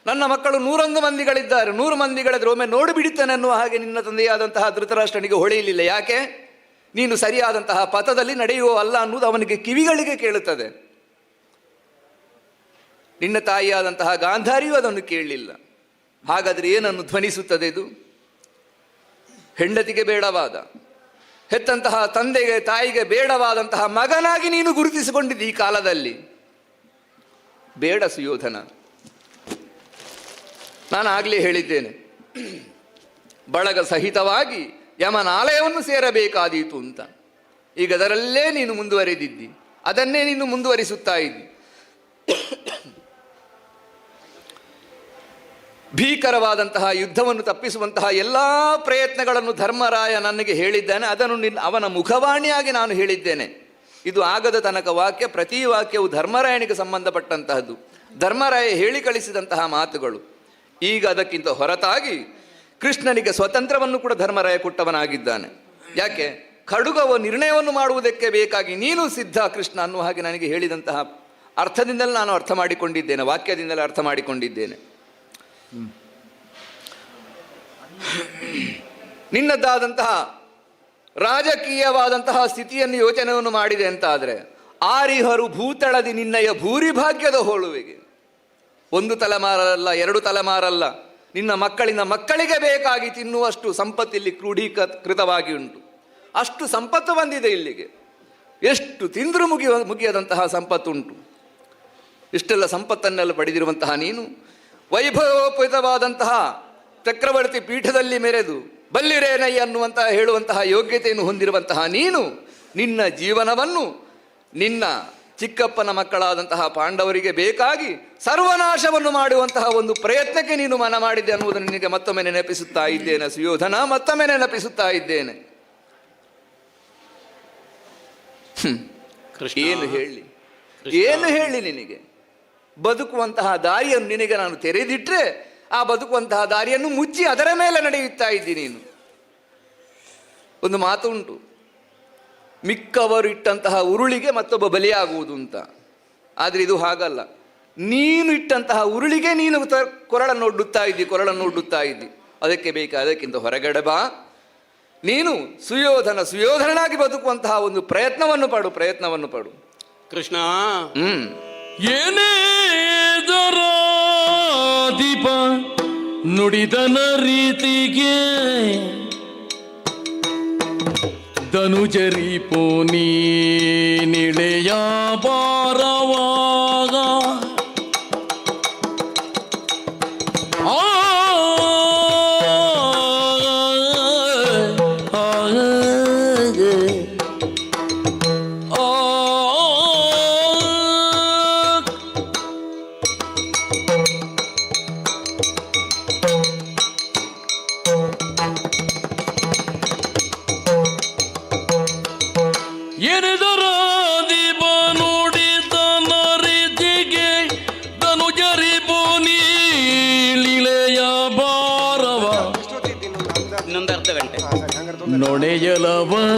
ನನ್ನ ಮಕ್ಕಳು 101 ಮಂದಿಗಳಿದ್ದಾರೆ, 100 ಮಂದಿಗಳಿದ್ರೆ ಒಮ್ಮೆ ನೋಡಿಬಿಡುತ್ತಾನೆ ಅನ್ನುವ ಹಾಗೆ ನಿನ್ನ ತಂದೆಯಾದಂತಹ ಧೃತರಾಷ್ಟ್ರನಿಗೆ ಹೊಳೆಯಲಿಲ್ಲ. ಯಾಕೆ? ನೀನು ಸರಿಯಾದಂತಹ ಪಥದಲ್ಲಿ ನಡೆಯುವ ಅಲ್ಲ ಅನ್ನುವುದು ಅವನಿಗೆ ಕಿವಿಗಳಿಗೆ ಕೇಳುತ್ತದೆ. ನಿನ್ನ ತಾಯಿಯಾದಂತಹ ಗಾಂಧಾರಿಯೂ ಅದನ್ನು ಕೇಳಲಿಲ್ಲ. ಹಾಗಾದರೆ ಏನನ್ನು ಧ್ವನಿಸುತ್ತದೆ ಇದು? ಹೆಂಡತಿಗೆ ಬೇಡವಾದ, ಹೆತ್ತಂತಹ ತಂದೆಗೆ ತಾಯಿಗೆ ಬೇಡವಾದಂತಹ ಮಗನಾಗಿ ನೀನು ಗುರುತಿಸಿಕೊಂಡಿದ್ದಿ ಈ ಕಾಲದಲ್ಲಿ. ಬೇಡ ಸುಯೋಧನ, ನಾನು ಆಗಲೇ ಹೇಳಿದ್ದೇನೆ, ಬಳಗ ಸಹಿತವಾಗಿ ಯಮನ ಆಲಯವನ್ನು ಸೇರಬೇಕಾದೀತು ಅಂತ. ಈಗ ಅದರಲ್ಲೇ ನೀನು ಮುಂದುವರೆದಿದ್ದಿ, ಅದನ್ನೇ ನೀನು ಮುಂದುವರಿಸುತ್ತಾ ಇದ್ದಿ. ಭೀಕರವಾದಂತಹ ಯುದ್ಧವನ್ನು ತಪ್ಪಿಸುವಂತಹ ಎಲ್ಲ ಪ್ರಯತ್ನಗಳನ್ನು ಧರ್ಮರಾಯ ನನಗೆ ಹೇಳಿದ್ದಾನೆ. ಅದನ್ನು ಅವನ ಮುಖವಾಣಿಯಾಗಿ ನಾನು ಹೇಳಿದ್ದೇನೆ. ಇದು ಆಗದ ತನಕ ವಾಕ್ಯ, ಪ್ರತಿ ವಾಕ್ಯವು ಧರ್ಮರಾಯನಿಗೆ ಸಂಬಂಧಪಟ್ಟಂತಹದ್ದು, ಧರ್ಮರಾಯ ಹೇಳಿ ಕಳಿಸಿದಂತಹ ಮಾತುಗಳು. ಈಗ ಅದಕ್ಕಿಂತ ಹೊರತಾಗಿ ಕೃಷ್ಣನಿಗೆ ಸ್ವತಂತ್ರವನ್ನು ಕೂಡ ಧರ್ಮರಾಯ ಕೊಟ್ಟವನಾಗಿದ್ದಾನೆ. ಯಾಕೆ? ಖಡುಗವ ನಿರ್ಣಯವನ್ನು ಮಾಡುವುದಕ್ಕೆ ಬೇಕಾಗಿ ನೀನು ಸಿದ್ಧ ಕೃಷ್ಣ ಅನ್ನುವ ಹಾಗೆ ನನಗೆ ಹೇಳಿದಂತಹ ಅರ್ಥದಿಂದಲೇ ನಾನು ಅರ್ಥ ಮಾಡಿಕೊಂಡಿದ್ದೇನೆ, ವಾಕ್ಯದಿಂದಲೇ ಅರ್ಥ ಮಾಡಿಕೊಂಡಿದ್ದೇನೆ. ನಿನ್ನದಾದಂತಹ ರಾಜಕೀಯವಾದಂತಹ ಸ್ಥಿತಿಯನ್ನು ಯೋಚನೆಯನ್ನು ಮಾಡಿದೆ ಅಂತಾದರೆ, ಆರಿಹರು ಭೂತಳದಿ ನಿನ್ನಯ ಭೂರಿಭಾಗ್ಯದ ಹೋಳುವೆಗೆ, ಒಂದು ತಲೆಮಾರಲ್ಲ, ಎರಡು ತಲೆಮಾರಲ್ಲ, ನಿನ್ನ ಮಕ್ಕಳಿನ ಮಕ್ಕಳಿಗೆ ಬೇಕಾಗಿ ತಿನ್ನುವಷ್ಟು ಸಂಪತ್ತಿಲ್ಲಿ ಕ್ರೋಢೀಕೃತವಾಗಿ ಉಂಟು. ಅಷ್ಟು ಸಂಪತ್ತು ಬಂದಿದೆ ಇಲ್ಲಿಗೆ. ಎಷ್ಟು ತಿಂದರೂ ಮುಗಿಯದಂತಹ ಸಂಪತ್ತುಂಟು. ಇಷ್ಟೆಲ್ಲ ಸಂಪತ್ತನ್ನೆಲ್ಲ ಪಡೆದಿರುವಂತಹ ನೀನು ವೈಭವೋಪೇತವಾದಂತಹ ಚಕ್ರವರ್ತಿ ಪೀಠದಲ್ಲಿ ಮೆರೆದು ಬಲ್ಲಿರೇನಯ್ಯ ಅನ್ನುವಂತಹ ಹೇಳುವಂತಹ ಯೋಗ್ಯತೆಯನ್ನು ಹೊಂದಿರುವಂತಹ ನೀನು ನಿನ್ನ ಜೀವನವನ್ನು ನಿನ್ನ ಚಿಕ್ಕಪ್ಪನ ಮಕ್ಕಳಾದಂತಹ ಪಾಂಡವರಿಗೆ ಬೇಕಾಗಿ ಸರ್ವನಾಶವನ್ನು ಮಾಡುವಂತಹ ಒಂದು ಪ್ರಯತ್ನಕ್ಕೆ ನೀನು ಮನ ಮಾಡಿದ್ದೆ ಅನ್ನುವುದನ್ನು ನಿನಗೆ ಮತ್ತೊಮ್ಮೆ ನೆನಪಿಸುತ್ತಾ ಇದ್ದೇನೆ ಸುಯೋಧನ, ಮತ್ತೊಮ್ಮೆ ನೆನಪಿಸುತ್ತಾ ಇದ್ದೇನೆ. ಏನು ಹೇಳಿ, ಏನು ಹೇಳಿ ನಿನಗೆ? ಬದುಕುವಂತಹ ದಾರಿಯನ್ನು ನಿನಗೆ ನಾನು ತೆರೆದಿಟ್ಟರೆ ಆ ಬದುಕುವಂತಹ ದಾರಿಯನ್ನು ಮುಚ್ಚಿ ಅದರ ಮೇಲೆ ನಡೆಯುತ್ತಾ ಇದ್ದೀನಿ ನೀನು. ಒಂದು ಮಾತು ಉಂಟು, ಮಿಕ್ಕವರು ಇಟ್ಟಂತಹ ಉರುಳಿಗೆ ಮತ್ತೊಬ್ಬ ಬಲಿಯಾಗುವುದು ಅಂತ. ಆದರೆ ಇದು ಹಾಗಲ್ಲ, ನೀನು ಇಟ್ಟಂತಹ ಉರುಳಿಗೆ ನೀನು ಕೊರಳನ್ನು ಒಡ್ಡುತ್ತಾ ಇದ್ದಿ, ಕೊರಳನ್ನು ಒಡ್ಡುತ್ತಾ ಇದ್ದಿ. ಅದಕ್ಕೆ ಬೇಕಾ, ಅದಕ್ಕಿಂತ ಹೊರಗಡೆ ಬಾ. ನೀನು ಸುಯೋಧನ ಸುಯೋಧನನಾಗಿ ಬದುಕುವಂತಹ ಒಂದು ಪ್ರಯತ್ನವನ್ನು ಪಡು, ಪ್ರಯತ್ನವನ್ನು ಪಡು. ಕೃಷ್ಣ ಏನೇ ದೀಪ ನುಡಿದನ ರೀತಿಗೆ ಧನುಜರಿ ಪೋನಿ ನಿಳೆಯ ಬಾರವಾಗ ಆ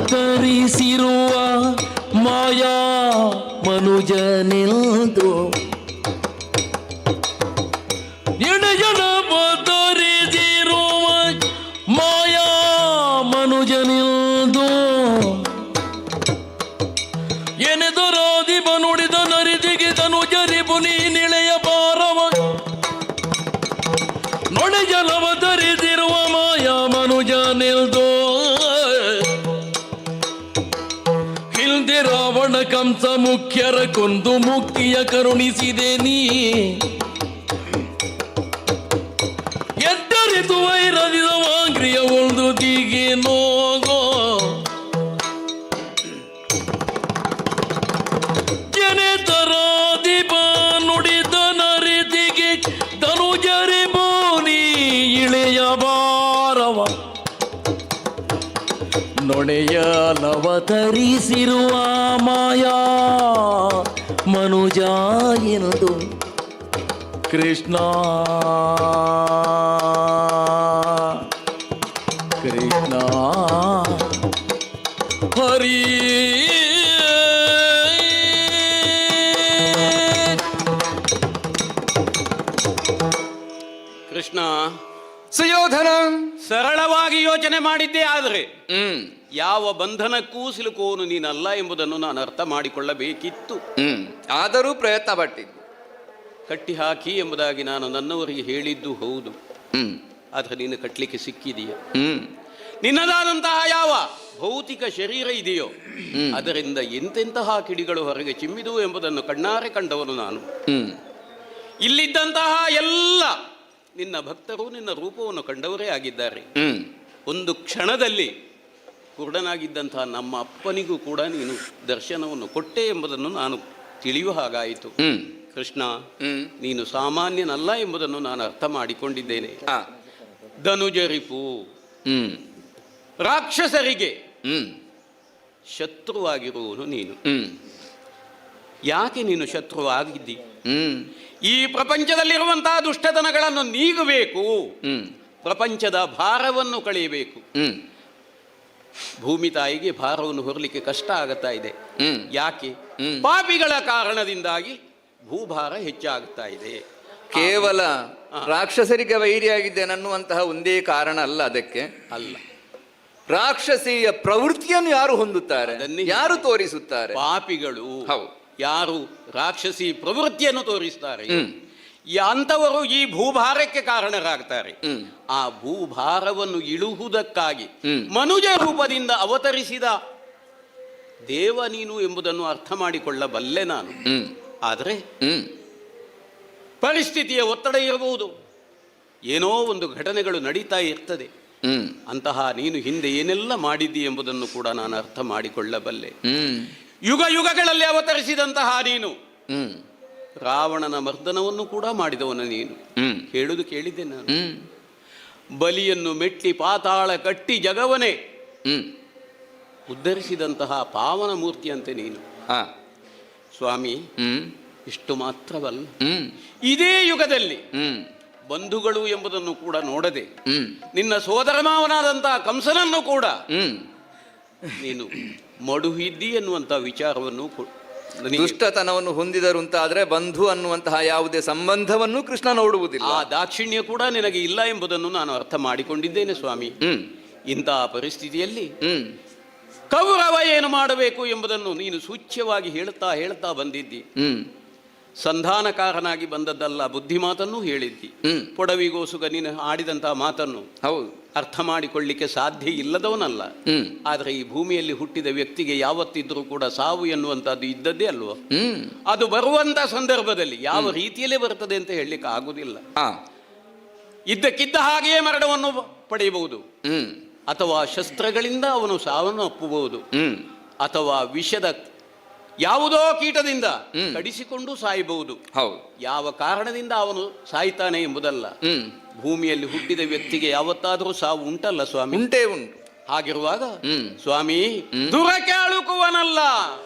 ನೊಣೆಯಲವತರಿಸಿರುವ ಮಾಯಾ ಮನುಜನಿಲ್ದು ಎಣೆಯಲವತರಿಸಿರುವ ಮಾಯಾ ಮನುಜನಿಲ್ದು ಎನೆದರಾದಿಬ ನುಡಿದ ನರಿದಿಗೆ ತನುಜರಿಬು ನೀನಿಳೆಯ ಬಾರವ ನೊಣೆಯಲವತರಿಸಿರುವ ಮಾಯಾ ಮನುಜನಿಲ್ದು. ರಾವಣ ಕಂಸ ಮುಖ್ಯರ ಕೊಂದು ಮುಕ್ತಿಯ ಕರುಣಿಸಿದೆ ನೀ. ಎದ್ದರಿತು ವೈರದಿದ ವಾಂಗ್ರಿಯ ಒಂದು ದಿಗೆ ನೋಗೋ ಜನೆತರಾಧಿಪ ನುಡಿದ ನರಿತಿಗೆ ತನುಜರಿ ಬೋನಿ ಇಳೆಯ ಬಾರವ ನೊಣೆಯಲವತರಿಸಿರುವ ಮಾಯಾ ಮನುಜ ಎಂದು ಕೃಷ್ಣ ಕೃಷ್ಣ ಹರಿ. ಕೃಷ್ಣ ಸುಯೋಧನ, ಸರಳವಾಗಿ ಯೋಚನೆ ಮಾಡಿದ್ದೇ ಆದರೆ ಯಾವ ಬಂಧನಕ್ಕೂ ಸಿಲುಕುವವನು ನೀನಲ್ಲ ಎಂಬುದನ್ನು ನಾನು ಅರ್ಥ ಮಾಡಿಕೊಳ್ಳಬೇಕಿತ್ತು. ಆದರೂ ಪ್ರಯತ್ನ ಪಟ್ಟಿದ್ದು. ಕಟ್ಟಿ ಹಾಕಿ ಎಂಬುದಾಗಿ ನಾನು ನನ್ನವರಿಗೆ ಹೇಳಿದ್ದು ಹೌದು. ಆದರೆ ನೀನು ಕಟ್ಟಲಿಕ್ಕೆ ಸಿಕ್ಕಿದೀಯ. ನಿನ್ನದಾದಂತಹ ಯಾವ ಭೌತಿಕ ಶರೀರ ಇದೆಯೋ ಅದರಿಂದ ಎಂತೆಂತಹ ಕಿಡಿಗಳು ಹೊರಗೆ ಚಿಮ್ಮಿದುವು ಎಂಬುದನ್ನು ಕಣ್ಣಾರೆ ಕಂಡವನು ನಾನು. ಇಲ್ಲಿದ್ದಂತಹ ಎಲ್ಲ ನಿನ್ನ ಭಕ್ತರು ನಿನ್ನ ರೂಪವನ್ನು ಕಂಡವರೇ ಆಗಿದ್ದಾರೆ. ಒಂದು ಕ್ಷಣದಲ್ಲಿ ಕುರುಡನಾಗಿದ್ದಂತಹ ನಮ್ಮ ಅಪ್ಪನಿಗೂ ಕೂಡ ನೀನು ದರ್ಶನವನ್ನು ಕೊಟ್ಟೆ ಎಂಬುದನ್ನು ನಾನು ತಿಳಿಯುವ ಹಾಗಾಯಿತು. ಕೃಷ್ಣ, ನೀನು ಸಾಮಾನ್ಯನಲ್ಲ ಎಂಬುದನ್ನು ನಾನು ಅರ್ಥ ಮಾಡಿಕೊಂಡಿದ್ದೇನೆ. ಧನುಜರಿಪು ರಾಕ್ಷಸರಿಗೆ ಶತ್ರುವಾಗಿರುವವನು ನೀನು. ಯಾಕೆ ನೀನು ಶತ್ರುವಾಗಿದ್ದಿ? ಈ ಪ್ರಪಂಚದಲ್ಲಿರುವಂತಹ ದುಷ್ಟತನಗಳನ್ನು ನೀಗಬೇಕು, ಪ್ರಪಂಚದ ಭಾರವನ್ನು ಕಳೆಯಬೇಕು. ಭೂಮಿ ತಾಯಿಗೆ ಭಾರವನ್ನು ಹೊರಲಿಕ್ಕೆ ಕಷ್ಟ ಆಗುತ್ತಾ ಇದೆ. ಯಾಕೆ? ಪಾಪಿಗಳ ಕಾರಣದಿಂದಾಗಿ ಭೂಭಾರ ಹೆಚ್ಚಾಗುತ್ತಾ ಇದೆ. ಕೇವಲ ರಾಕ್ಷಸರಿಗೆ ವೈರಿಯಾಗಿದ್ದೇನನ್ನುವಂತಹ ಒಂದೇ ಕಾರಣ ಅಲ್ಲ ಅದಕ್ಕೆ. ಅಲ್ಲ, ರಾಕ್ಷಸೀಯ ಪ್ರವೃತ್ತಿಯನ್ನು ಯಾರು ಹೊಂದುತ್ತಾರೆ, ಯಾರು ತೋರಿಸುತ್ತಾರೆ? ಪಾಪಿಗಳು. ಯಾರು ರಾಕ್ಷಸಿ ಪ್ರವೃತ್ತಿಯನ್ನು ತೋರಿಸ್ತಾರೆ ಅಂಥವರು ಈ ಭೂಭಾರಕ್ಕೆ ಕಾರಣರಾಗ್ತಾರೆ. ಆ ಭೂಭಾರವನ್ನು ಇಳುವುದಕ್ಕಾಗಿ ಮನುಜ ರೂಪದಿಂದ ಅವತರಿಸಿದ ದೇವ ನೀನು ಎಂಬುದನ್ನು ಅರ್ಥ ಮಾಡಿಕೊಳ್ಳಬಲ್ಲೆ ನಾನು. ಆದರೆ ಪರಿಸ್ಥಿತಿಯ ಒತ್ತಡ ಇರಬಹುದು, ಏನೋ ಒಂದು ಘಟನೆಗಳು ನಡೀತಾ ಇರ್ತದೆ. ಅಂತಹ ನೀನು ಹಿಂದೆ ಏನೆಲ್ಲ ಮಾಡಿದ್ದಿ ಎಂಬುದನ್ನು ಕೂಡ ನಾನು ಅರ್ಥ ಮಾಡಿಕೊಳ್ಳಬಲ್ಲೆ. ಯುಗ ಯುಗಗಳಲ್ಲಿ ಅವತರಿಸಿದಂತಹ ನೀನು ರಾವಣನ ಮರ್ದನವನ್ನು ಕೂಡ ಮಾಡಿದವನು ನೀನು. ಹೇಳುವುದು ಕೇಳಿದ್ದೆ ನಾನು. ಬಲಿಯನ್ನು ಮೆಟ್ಟಿ ಪಾತಾಳ ಕಟ್ಟಿ ಜಗವನೇ ಉದ್ಧರಿಸಿದಂತಹ ಪಾವನ ಮೂರ್ತಿಯಂತೆ ನೀನು ಸ್ವಾಮಿ. ಇಷ್ಟು ಮಾತ್ರವಲ್ಲ, ಇದೇ ಯುಗದಲ್ಲಿ ಬಂಧುಗಳು ಎಂಬುದನ್ನು ಕೂಡ ನೋಡದೆ ನಿನ್ನ ಸೋದರ ಮಾವನಾದಂತಹ ಕಂಸನನ್ನು ಕೂಡ ನೀನು ಮಡುಹಿದ್ದಿ ಎನ್ನುವಂತಹ ವಿಚಾರವನ್ನು ದುಷ್ಟತನವನ್ನು ಹೊಂದಿದರು ಅಂತಾದ್ರೆ ಬಂಧು ಅನ್ನುವಂತಹ ಯಾವುದೇ ಸಂಬಂಧವನ್ನು ಕೃಷ್ಣ ನೋಡುವುದಿಲ್ಲ. ಆ ದಾಕ್ಷಿಣ್ಯ ಕೂಡ ನಿನಗೆ ಇಲ್ಲ ಎಂಬುದನ್ನು ನಾನು ಅರ್ಥ ಮಾಡಿಕೊಂಡಿದ್ದೇನೆ ಸ್ವಾಮಿ. ಇಂತಹ ಪರಿಸ್ಥಿತಿಯಲ್ಲಿ ಕೌರವ ಏನು ಮಾಡಬೇಕು ಎಂಬುದನ್ನು ನೀನು ಸೂಚ್ಯವಾಗಿ ಹೇಳುತ್ತಾ ಹೇಳ್ತಾ ಬಂದಿದ್ದಿ. ಸಂಧಾನಕಾರನಾಗಿ ಬಂದದ್ದಲ್ಲ, ಬುದ್ಧಿಮಾತನ್ನು ಹೇಳಿದ್ದಿ. ಪೊಡವಿಗೋಸುಗ ನೀನು ಆಡಿದಂತಹ ಮಾತನ್ನು ಹೌದು ಅರ್ಥ ಮಾಡಿಕೊಳ್ಳಿಕ್ಕೆ ಸಾಧ್ಯ ಇಲ್ಲದವನಲ್ಲ. ಆದರೆ ಈ ಭೂಮಿಯಲ್ಲಿ ಹುಟ್ಟಿದ ವ್ಯಕ್ತಿಗೆ ಯಾವತ್ತಿದ್ರೂ ಕೂಡ ಸಾವು ಎನ್ನುವಂತಹದ್ದು ಇದ್ದದ್ದೇ ಅಲ್ವಾ? ಅದು ಬರುವಂತಹ ಸಂದರ್ಭದಲ್ಲಿ ಯಾವ ರೀತಿಯಲ್ಲೇ ಬರ್ತದೆ ಅಂತ ಹೇಳಲಿಕ್ಕೆ ಆಗುವುದಿಲ್ಲ. ಇದ್ದಕ್ಕಿದ್ದ ಹಾಗೆಯೇ ಮರಣವನ್ನು ಪಡೆಯಬಹುದು, ಅಥವಾ ಶಸ್ತ್ರಗಳಿಂದ ಅವನು ಸಾವನ್ನು ಅಪ್ಪಬಹುದು, ಅಥವಾ ವಿಷದ ಯಾವುದೋ ಕೀಟದಿಂದ ಕಡಿಸಿಕೊಂಡು ಸಾಯಬಹುದು. ಯಾವ ಕಾರಣದಿಂದ ಅವನು ಸಾಯ್ತಾನೆ ಎಂಬುದಲ್ಲ. ಭೂಮಿಯಲ್ಲಿ ಹುಟ್ಟಿದ ವ್ಯಕ್ತಿಗೆ ಯಾವತ್ತಾದರೂ ಸಾವು ಉಂಟಲ್ಲ ಸ್ವಾಮಿ? ಉಂಟೇ ಉಂಟು. ಹಾಗಿರುವಾಗ ಸ್ವಾಮಿ, ದುರಕೆ ಅಳುಕುವನಲ್ಲ,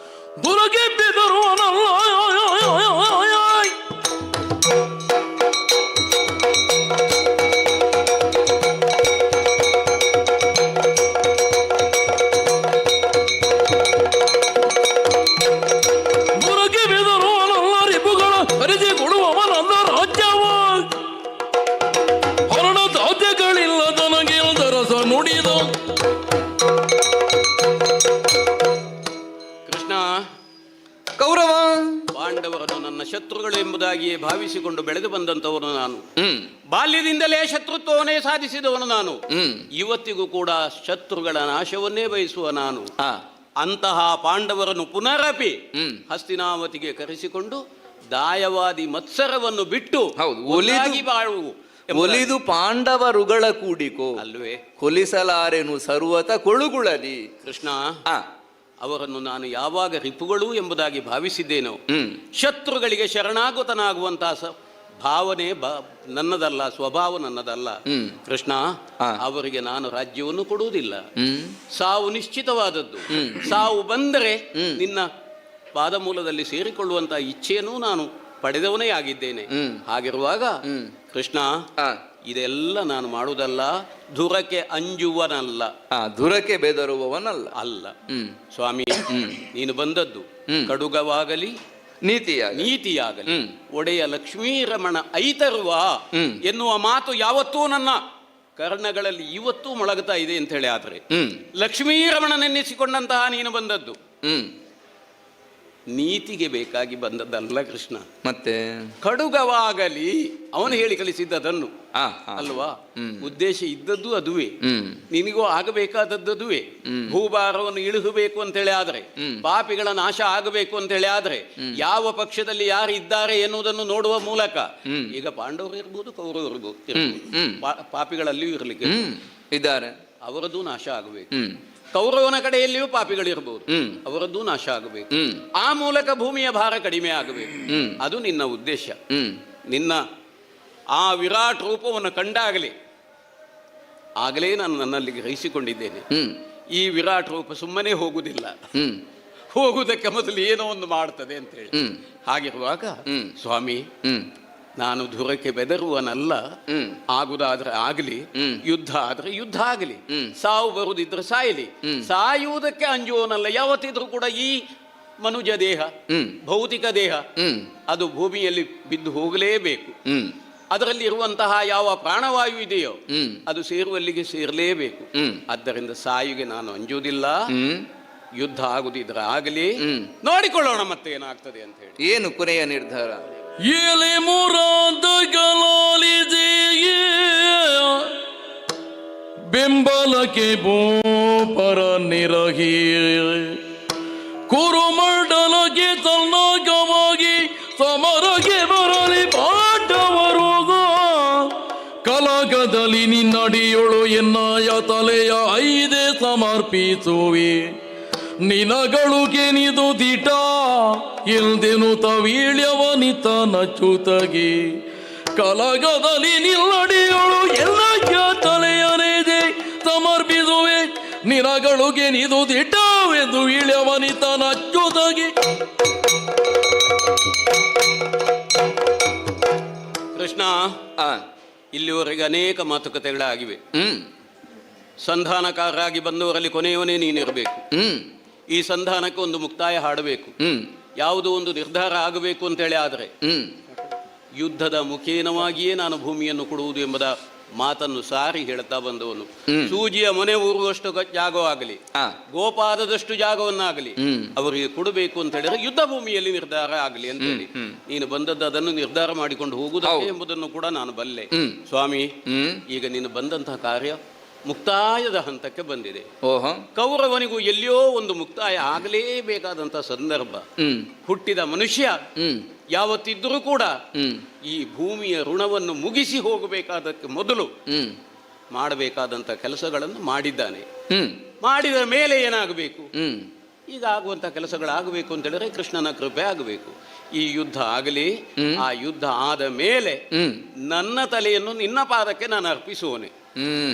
ದುರಗೆ ಬೆದರುವನಲ್ಲ. ದುರಗೆ ಬೆದರುವನಲ್ಲ, ರಿಪುಗಳ ಅರಿಜಿ ಕೊಡುವವನಲ್ಲ ರಾಜ್ಯವ. ಹರಣ ದಾದ್ಯಗಳಿಲ್ಲ ನನಗಿಲ್ದರಸ ನುಡಿದ. ಕೃಷ್ಣ, ಕೌರವ ಪಾಂಡವರನ್ನು ನನ್ನ ಶತ್ರುಗಳು ಎಂಬುದಾಗಿಯೇ ಭಾವಿಸಿಕೊಂಡು ಬೆಳೆದು ಬಂದಂತವನು ನಾನು. ಬಾಲ್ಯದಿಂದಲೇ ಶತ್ರುತ್ವವನ್ನೇ ಸಾಧಿಸಿದವನು ನಾನು. ಇವತ್ತಿಗೂ ಕೂಡ ಶತ್ರುಗಳ ನಾಶವನ್ನೇ ಬಯಸುವ ನಾನು. ಅಂತಹ ಪಾಂಡವರನ್ನು ಪುನರಪಿ ಹಸ್ತಿನಾವತಿಗೆ ಕರೆಸಿಕೊಂಡು ದಾಯವಾದಿ ಮತ್ಸರವನ್ನು ಬಿಟ್ಟು ಒಲಿದು ಬಾಳುವು ಎಂಬುದಾಗಿ. ಒಲಿದು ಪಾಂಡವರುಗಳ ಕೂಡಿಕೋ ಅಲ್ವೇ? ಕೊಲಿಸಲಾರೆನು ಸರ್ವತ ಕೊಳುಗುಳದಿ. ಕೃಷ್ಣ, ಅವರನ್ನು ನಾನು ಯಾವಾಗ ರಿಪುಗಳು ಎಂಬುದಾಗಿ ಭಾವಿಸಿದ್ದೇನೋ, ಶತ್ರುಗಳಿಗೆ ಶರಣಾಗತನಾಗುವಂತಹ ಭಾವನೆ ನನ್ನದಲ್ಲ, ಸ್ವಭಾವ ನನ್ನದಲ್ಲ. ಕೃಷ್ಣ, ಅವರಿಗೆ ನಾನು ರಾಜ್ಯವನ್ನು ಕೊಡುವುದಿಲ್ಲ. ಸಾವು ನಿಶ್ಚಿತವಾದದ್ದು. ಸಾವು ಬಂದರೆ ನಿನ್ನ ಪಾದಮೂಲದಲ್ಲಿ ಸೇರಿಕೊಳ್ಳುವಂತಹ ಇಚ್ಛೆಯನ್ನು ನಾನು ಪಡೆದವನೇ ಆಗಿದ್ದೇನೆ. ಹಾಗಿರುವಾಗ ಕೃಷ್ಣ, ಇದೆಲ್ಲ ನಾನು ಮಾಡುವುದಲ್ಲ, ಧುರಕ್ಕೆ ಅಂಜುವನಲ್ಲ, ಧುರಕ್ಕೆ ಬೆದರುವವನಲ್ಲ ಅಲ್ಲ. ಸ್ವಾಮಿ, ನೀನು ಬಂದದ್ದು ಕಡುಗವಾಗಲಿ ನೀತಿಯಾಗಲಿ ಒಡೆಯ ಲಕ್ಷ್ಮೀರಮಣ ಐತರುವ ಎನ್ನುವ ಮಾತು ಯಾವತ್ತೂ ನನ್ನ ಕರ್ಣಗಳಲ್ಲಿ ಇವತ್ತೂ ಮೊಳಗುತ್ತಾ ಇದೆ ಅಂತ ಹೇಳಿ. ಆದ್ರೆ ಲಕ್ಷ್ಮೀರಮಣನೆನ್ನಿಸಿಕೊಂಡಂತಹ ನೀನು ಬಂದದ್ದು ನೀತಿಗೆ ಬೇಕಾಗಿ ಬಂದದ್ದಲ್ಲ ಕೃಷ್ಣ. ಮತ್ತೆ ಕಡುಗವಾಗಲಿ ಅವನು ಹೇಳಿ ಕಳಿಸಿದ್ದದನ್ನು ಅಲ್ವಾ? ಉದ್ದೇಶ ಇದ್ದದ್ದು ಅದುವೇ, ನಿನಗೂ ಆಗಬೇಕಾದದ್ದು ಅದುವೇ. ಭೂಭಾರವನ್ನು ಇಳಿಸಬೇಕು ಅಂತೇಳಿ ಆದ್ರೆ, ಪಾಪಿಗಳ ನಾಶ ಆಗಬೇಕು ಅಂತೇಳಿ ಆದ್ರೆ, ಯಾವ ಪಕ್ಷದಲ್ಲಿ ಯಾರು ಇದ್ದಾರೆ ಎನ್ನುವುದನ್ನು ನೋಡುವ ಮೂಲಕ, ಈಗ ಪಾಂಡವರು ಇರ್ಬೋದು, ಕೌರವರು ಇರ್ಬೋದು, ಪಾಪಿಗಳಲ್ಲಿಯೂ ಇರಲಿಕ್ಕೆ ಇದ್ದಾರೆ, ಅವರದ್ದು ನಾಶ ಆಗಬೇಕು. ಕೌರವನ ಕಡೆಯಲ್ಲಿಯೂ ಪಾಪಿಗಳಿರ್ಬೋದು, ಅವರದ್ದು ನಾಶ ಆಗಬೇಕು. ಆ ಮೂಲಕ ಭೂಮಿಯ ಭಾರ ಕಡಿಮೆ ಆಗಬೇಕು. ಅದು ನಿನ್ನ ಉದ್ದೇಶ. ನಿನ್ನ ಆ ವಿರಾಟ್ ರೂಪವನ್ನು ಕಂಡಾಗಲೇ ಆಗಲೇ ನಾನು ನನ್ನಲ್ಲಿ ಗ್ರಹಿಸಿಕೊಂಡಿದ್ದೇನೆ, ಈ ವಿರಾಟ್ ರೂಪ ಸುಮ್ಮನೆ ಹೋಗುವುದಿಲ್ಲ, ಹೋಗುವುದಕ್ಕೆ ಮೊದಲು ಏನೋ ಒಂದು ಮಾಡ್ತದೆ ಅಂತೇಳಿ. ಹಾಗಿರುವಾಗ ಸ್ವಾಮಿ, ನಾನು ಧುರಕ್ಕೆ ಬೆದರುವನಲ್ಲ. ಆಗುದಾದ್ರೆ ಆಗಲಿ, ಯುದ್ಧ ಆದ್ರೆ ಯುದ್ಧ ಆಗಲಿ, ಸಾವು ಬರುವುದಿದ್ರೆ ಸಾಯಲಿ, ಸಾಯುವುದಕ್ಕೆ ಅಂಜುವನಲ್ಲ. ಯಾವತ್ತಿದ್ರೂ ಕೂಡ ಈ ಮನುಜ ದೇಹ, ಭೌತಿಕ ದೇಹ, ಅದು ಭೂಮಿಯಲ್ಲಿ ಬಿದ್ದು ಹೋಗಲೇಬೇಕು. ಅದರಲ್ಲಿ ಇರುವಂತಹ ಯಾವ ಪ್ರಾಣವಾಯು ಇದೆಯೋ ಅದು ಸೇರುವಲ್ಲಿಗೆ ಸೇರಲೇಬೇಕು. ಆದ್ದರಿಂದ ಸಾಯುಗೆ ನಾನು ಅಂಜುವುದಿಲ್ಲ. ಯುದ್ಧ ಆಗುದಿದ್ರೆ ಆಗಲಿ, ನೋಡಿಕೊಳ್ಳೋಣ ಮತ್ತೆ ಏನಾಗ್ತದೆ ಅಂತ ಹೇಳಿ. ಏನು ಕೊನೆಯ ನಿರ್ಧಾರ? ಏಲೆ ಮುರಾದಗಲಾಲಿದೆಯೇ ಬೆಂಬಲಕ್ಕೆ ಭೂಪರ ನಿರಹಿ ಕುರುಮಂಡಲಕ್ಕೆ ತನ್ನಗವಾಗಿ ಸಮರಗೆ ಬರಲಿ ಪಾಂಡವರು ಕಲಗದಲ್ಲಿ ನಿನ್ನಡಿಯೊಳು ಎನ್ನಯ ತಲೆಯ ಐದೆ ಸಮರ್ಪಿಸುವೆ ನಿನಗಳು ಕೆನಿದು ದಿಟ ಇಲ್ದೆನು ತವೀಳ್ಯವನಿತ ನಚ್ಚುತಗಿ ಕಲಗದಲ್ಲಿ ನಿಲ್ಲಡಿಯೊಳು ಎಲ್ಲ ತಲೆಯನೇದೆ ಸಮರ್ಪಿಸುವೆ ನಿನಗಳು ಕೆನಿದು ದಿಟವೆಂದು ಇಳ್ಯವನಿತ ನಚ್ಚುತಗಿ. ಕೃಷ್ಣ, ಇಲ್ಲಿವರೆಗೆ ಅನೇಕ ಮಾತುಕತೆಗಳಾಗಿವೆ. ಸಂಧಾನಕಾರರಾಗಿ ಬಂದವರಲ್ಲಿ ಕೊನೆಯವನೇ ನೀನಿರಬೇಕು. ಈ ಸಂಧಾನಕ್ಕೆ ಒಂದು ಮುಕ್ತಾಯ ಹಾಡಬೇಕು, ಯಾವುದೋ ಒಂದು ನಿರ್ಧಾರ ಆಗಬೇಕು ಅಂತೇಳಿ. ಆದರೆ ಯುದ್ಧದ ಮುಖೇನವಾಗಿಯೇ ನಾನು ಭೂಮಿಯನ್ನು ಕೊಡುವುದು ಎಂಬುದ ಮಾತನ್ನು ಸಾರಿ ಹೇಳ್ತಾ ಬಂದವನು. ಸೂಜಿಯ ಮೊನೆ ಊರುವಷ್ಟು ಜಾಗವಾಗಲಿ, ಗೋಪಾದದಷ್ಟು ಜಾಗವನ್ನಾಗಲಿ ಅವರಿಗೆ ಕೊಡಬೇಕು ಅಂತ ಹೇಳಿದ್ರೆ ಯುದ್ಧ ಭೂಮಿಯಲ್ಲಿ ನಿರ್ಧಾರ ಆಗಲಿ ಅಂತ ಹೇಳಿ ನೀನು ಬಂದದ್ದು ಅದನ್ನು ನಿರ್ಧಾರ ಮಾಡಿಕೊಂಡು ಹೋಗುವುದಕ್ಕೆ ಎಂಬುದನ್ನು ಕೂಡ ನಾನು ಬಲ್ಲೆ ಸ್ವಾಮಿ. ಈಗ ನೀನು ಬಂದಂತಹ ಕಾರ್ಯ ಮುಕ್ತಾಯದ ಹಂತಕ್ಕೆ ಬಂದಿದೆ. ಕೌರವನಿಗೂ ಎಲ್ಲಿಯೋ ಒಂದು ಮುಕ್ತಾಯ ಆಗಲೇಬೇಕಾದಂತಹ ಸಂದರ್ಭ. ಹುಟ್ಟಿದ ಮನುಷ್ಯ ಯಾವತ್ತಿದ್ದರೂ ಕೂಡ ಈ ಭೂಮಿಯ ಋಣವನ್ನು ಮುಗಿಸಿ ಹೋಗಬೇಕಾದಕ್ಕೆ ಮೊದಲು ಮಾಡಬೇಕಾದಂಥ ಕೆಲಸಗಳನ್ನು ಮಾಡಿದ್ದಾನೆ. ಮಾಡಿದ ಮೇಲೆ ಏನಾಗಬೇಕು? ಈಗ ಆಗುವಂಥ ಕೆಲಸಗಳಾಗಬೇಕು ಅಂತ ಹೇಳಿದ್ರೆ ಕೃಷ್ಣನ ಕೃಪೆ ಆಗಬೇಕು. ಈ ಯುದ್ಧ ಆಗಲಿ, ಆ ಯುದ್ಧ ಆದ ಮೇಲೆ ನನ್ನ ತಲೆಯನ್ನು ನಿನ್ನ ಪಾದಕ್ಕೆ ನಾನು ಅರ್ಪಿಸುವನೆ,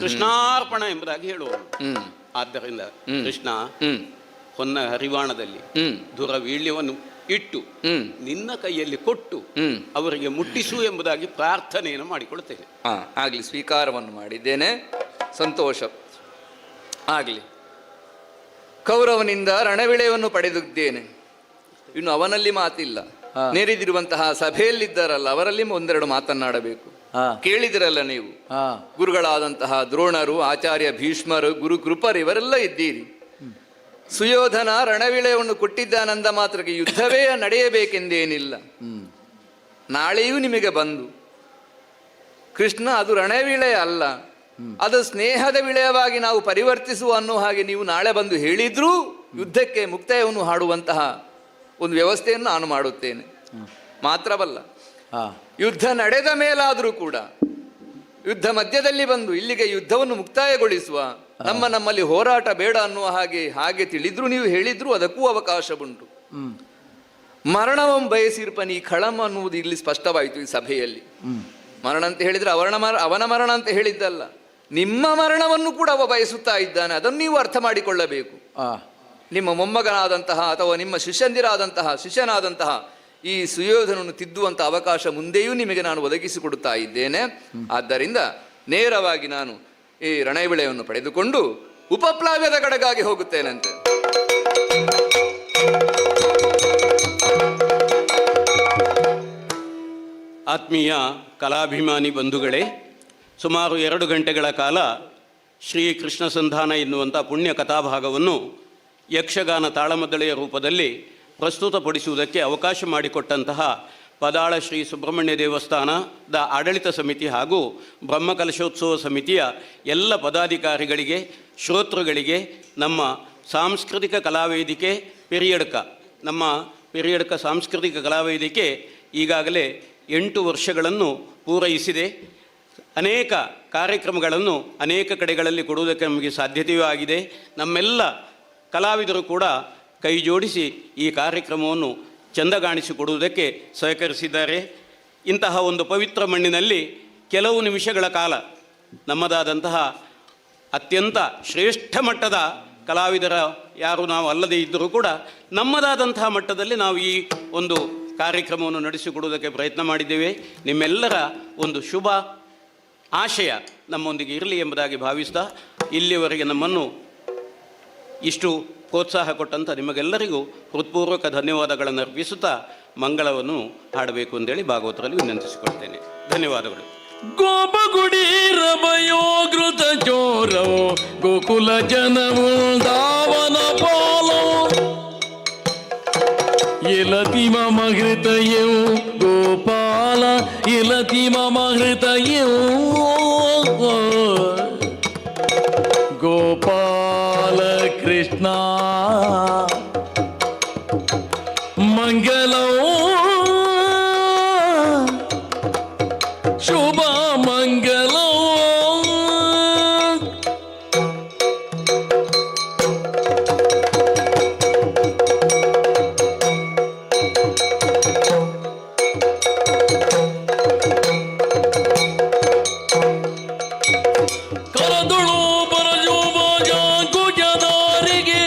ಕೃಷ್ಣಾರ್ಪಣ ಎಂಬುದಾಗಿ ಹೇಳುವನು. ಆದ್ದರಿಂದ ಕೃಷ್ಣ, ಹೊನ್ನ ಹರಿವಾಣದಲ್ಲಿ ದುರವೀಳ್ಯವನ್ನು ಇಟ್ಟು ನಿನ್ನ ಕೈಯಲ್ಲಿ ಕೊಟ್ಟು ಅವರಿಗೆ ಮುಟ್ಟಿಸು ಎಂಬುದಾಗಿ ಪ್ರಾರ್ಥನೆಯನ್ನು ಮಾಡಿಕೊಳ್ತೇನೆ. ಆಗಲಿ, ಸ್ವೀಕಾರವನ್ನು ಮಾಡಿದ್ದೇನೆ, ಸಂತೋಷ ಆಗಲಿ. ಕೌರವನಿಂದ ರಣವಿಳಯವನ್ನು ಪಡೆದಿದ್ದೇನೆ, ಇನ್ನು ಅವನಲ್ಲಿ ಮಾತಿಲ್ಲ. ನೆರೆದಿರುವಂತಹ ಸಭೆಯಲ್ಲಿದ್ದಾರಲ್ಲ ಅವರಲ್ಲಿ ಒಂದೆರಡು ಮಾತನ್ನಾಡಬೇಕು. ಕೇಳಿದಿರಲ್ಲ ನೀವು, ಗುರುಗಳಾದಂತಹ ದ್ರೋಣರು, ಆಚಾರ್ಯ ಭೀಷ್ಮರು, ಗುರು ಕೃಪರು ಇವರೆಲ್ಲ ಇದ್ದೀರಿ. ಸುಯೋಧನ ರಣವಿಳಯವನ್ನು ಕೊಟ್ಟಿದ್ದಾನಂದ ಮಾತ್ರಕ್ಕೆ ಯುದ್ಧವೇ ನಡೆಯಬೇಕೆಂದೇನಿಲ್ಲ. ನಾಳೆಯೂ ನಿಮಗೆ ಬಂದು ಕೃಷ್ಣ ಅದು ರಣವಿಳಯ ಅಲ್ಲ, ಅದು ಸ್ನೇಹದ ವಿಳಯವಾಗಿ ನಾವು ಪರಿವರ್ತಿಸುವ ಅನ್ನೋ ಹಾಗೆ ನೀವು ನಾಳೆ ಬಂದು ಹೇಳಿದ್ರೂ ಯುದ್ಧಕ್ಕೆ ಮುಕ್ತಾಯವನ್ನು ಹಾಡುವಂತಹ ಒಂದು ವ್ಯವಸ್ಥೆಯನ್ನು ನಾನು ಮಾಡುತ್ತೇನೆ. ಮಾತ್ರವಲ್ಲ, ಯುದ್ಧ ನಡೆದ ಮೇಲಾದರೂ ಕೂಡ ಯುದ್ಧ ಮಧ್ಯದಲ್ಲಿ ಬಂದು ಇಲ್ಲಿಗೆ ಯುದ್ಧವನ್ನು ಮುಕ್ತಾಯಗೊಳಿಸುವ, ನಮ್ಮ ನಮ್ಮಲ್ಲಿ ಹೋರಾಟ ಬೇಡ ಅನ್ನುವ ಹಾಗೆ ಹಾಗೆ ತಿಳಿದ್ರು ನೀವು ಹೇಳಿದ್ರು ಅದಕ್ಕೂ ಅವಕಾಶ ಉಂಟು. ಮರಣವಂ ಬಯಸಿರ್ಪನಿ ಖಳಂ ಅನ್ನುವುದು ಇಲ್ಲಿ ಸ್ಪಷ್ಟವಾಯಿತು ಈ ಸಭೆಯಲ್ಲಿ. ಮರಣ ಅಂತ ಹೇಳಿದ್ರೆ ಅವನ ಮರಣ ಅಂತ ಹೇಳಿದ್ದಲ್ಲ, ನಿಮ್ಮ ಮರಣವನ್ನು ಕೂಡ ಅವ ಬಯಸುತ್ತಾ ಇದ್ದಾನೆ. ಅದನ್ನು ನೀವು ಅರ್ಥ ಮಾಡಿಕೊಳ್ಳಬೇಕು. ನಿಮ್ಮ ಮೊಮ್ಮಗನಾದಂತಹ ಅಥವಾ ನಿಮ್ಮ ಶಿಷ್ಯನಾದಂತಹ ಈ ಸುಯೋಧನನ್ನು ತಿದ್ದುವಂಥ ಅವಕಾಶ ಮುಂದೆಯೂ ನಿಮಗೆ ನಾನು ಒದಗಿಸಿಕೊಡುತ್ತಾ ಇದ್ದೇನೆ. ಆದ್ದರಿಂದ ನೇರವಾಗಿ ನಾನು ಈ ರಣವಿಳೆಯನ್ನು ಪಡೆದುಕೊಂಡು ಉಪಪ್ಲಾವ್ಯದ ಕಡೆಗಾಗಿ ಹೋಗುತ್ತೇನಂತೆ. ಆತ್ಮೀಯ ಕಲಾಭಿಮಾನಿ ಬಂಧುಗಳೇ, ಸುಮಾರು 2 ಗಂಟೆಗಳ ಕಾಲ ಶ್ರೀ ಕೃಷ್ಣ ಸಂಧಾನ ಎನ್ನುವಂಥ ಪುಣ್ಯ ಕಥಾಭಾಗವನ್ನು ಯಕ್ಷಗಾನ ತಾಳಮದ್ದಳೆಯ ರೂಪದಲ್ಲಿ ಪ್ರಸ್ತುತಪಡಿಸುವುದಕ್ಕೆ ಅವಕಾಶ ಮಾಡಿಕೊಟ್ಟಂತಹ ಪದಾಳ ಶ್ರೀ ಸುಬ್ರಹ್ಮಣ್ಯ ದೇವಸ್ಥಾನದ ಆಡಳಿತ ಸಮಿತಿ ಹಾಗೂ ಬ್ರಹ್ಮಕಲಶೋತ್ಸವ ಸಮಿತಿಯ ಎಲ್ಲ ಪದಾಧಿಕಾರಿಗಳಿಗೆ, ಶ್ರೋತೃಗಳಿಗೆ, ನಮ್ಮ ಸಾಂಸ್ಕೃತಿಕ ಕಲಾವೇದಿಕೆ ಪೆರಿಯಡ್ಕ, ನಮ್ಮ ಪೆರಿಯಡ್ಕ ಸಾಂಸ್ಕೃತಿಕ ಕಲಾವೇದಿಕೆ ಈಗಾಗಲೇ 8 ವರ್ಷಗಳನ್ನು ಪೂರೈಸಿದೆ. ಅನೇಕ ಕಾರ್ಯಕ್ರಮಗಳನ್ನು ಅನೇಕ ಕಡೆಗಳಲ್ಲಿ ಕೊಡುವುದಕ್ಕೆ ನಮಗೆ ಸಾಧ್ಯತೆಯೂ ಆಗಿದೆ. ನಮ್ಮೆಲ್ಲ ಕಲಾವಿದರು ಕೂಡ ಕೈ ಜೋಡಿಸಿ ಈ ಕಾರ್ಯಕ್ರಮವನ್ನು ಚೆಂದಗಾಣಿಸಿಕೊಡುವುದಕ್ಕೆ ಸಹಕರಿಸಿದ್ದಾರೆ. ಇಂತಹ ಒಂದು ಪವಿತ್ರ ಮಣ್ಣಿನಲ್ಲಿ ಕೆಲವು ನಿಮಿಷಗಳ ಕಾಲ ನಮ್ಮದಾದಂತಹ ಅತ್ಯಂತ ಶ್ರೇಷ್ಠ ಮಟ್ಟದ ಕಲಾವಿದರ ಯಾರು ನಾವು ಅಲ್ಲದೇ ಇದ್ದರೂ ಕೂಡ ನಮ್ಮದಾದಂತಹ ಮಟ್ಟದಲ್ಲಿ ನಾವು ಈ ಒಂದು ಕಾರ್ಯಕ್ರಮವನ್ನು ನಡೆಸಿಕೊಡುವುದಕ್ಕೆ ಪ್ರಯತ್ನ ಮಾಡಿದ್ದೇವೆ. ನಿಮ್ಮೆಲ್ಲರ ಒಂದು ಶುಭ ಆಶಯ ನಮ್ಮೊಂದಿಗೆ ಇರಲಿ ಎಂಬುದಾಗಿ ಭಾವಿಸ್ತಾ ಇಲ್ಲಿಯವರೆಗೆ ನಮ್ಮನ್ನು ಇಷ್ಟು ಪ್ರೋತ್ಸಾಹ ಕೊಟ್ಟಂಥ ನಿಮಗೆಲ್ಲರಿಗೂ ಹೃತ್ಪೂರ್ವಕ ಧನ್ಯವಾದಗಳನ್ನು ಅರ್ಪಿಸುತ್ತಾ ಮಂಗಳವನ್ನು ಹಾಡಬೇಕು ಅಂತೇಳಿ ಭಾಗವತರಲ್ಲಿ ವಿನಂತಿಸಿಕೊಳ್ತೇನೆ. ಧನ್ಯವಾದಗಳು. ಗೋಪಗುಡೀರಭಯೋಗೃತ ಚೋರವು ಗೋಕುಲ ಜನವು ದಾವನ ಪಾಲೋ ಇಲತಿ ಮಮ ಹೃದಯವು ಗೋಪಾಲ ಇಲತಿ ಮಮ ಹೃದಯವು ಗೋಪಾಲ ಕೃಷ್ಣ ಮಂಗಲೋ ಶುಭ ಮಂಗಲೋ. ಕರದುಳು ಬರಜುಬಾಜಾಂಕುಜದಾರಿಗೆ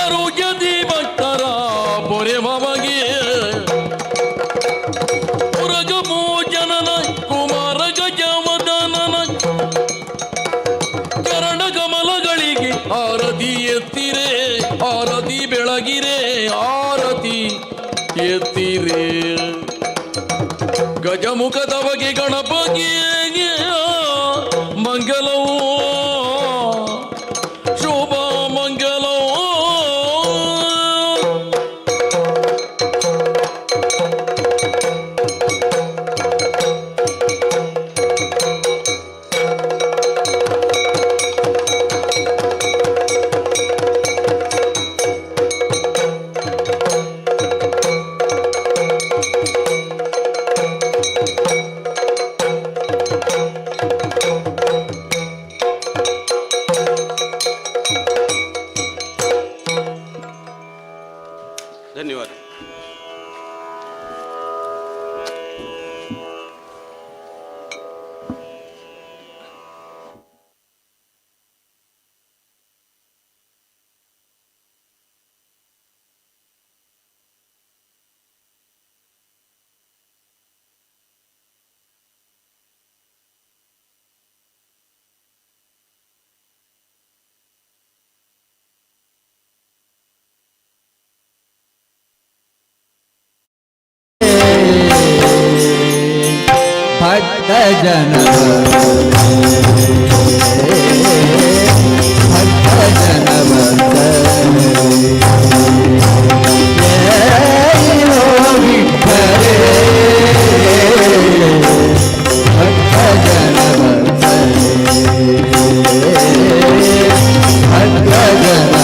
ಆರೋಗ್ಯದಿ ಭಕ್ತರ ಪೊರೆ ಮಮಗೆ ಪುರಗಮೋಜನನ ಕುಮಾರ ಗಜವದನನ ಚರಣ ಕಮಲಗಳಿಗೆ ಆರತಿ ಎತ್ತಿರೆ, ಆರತಿ ಬೆಳಗಿರೆ, ಆರತಿ ಎತ್ತಿರೆ. ಗಜಮುಖದ ಬಗೆ ಗಣಪತಿಗೆ ಮಂಗಲವೋ ಶುಭ ಮಂಗಲವೋ. ಧನ್ಯವಾದ. ಭಕ್ತ ಜನ ಭಕ್ತ ಜನ ಭಕ್ತ ಜನ ಭಕ್ತ ಜನ.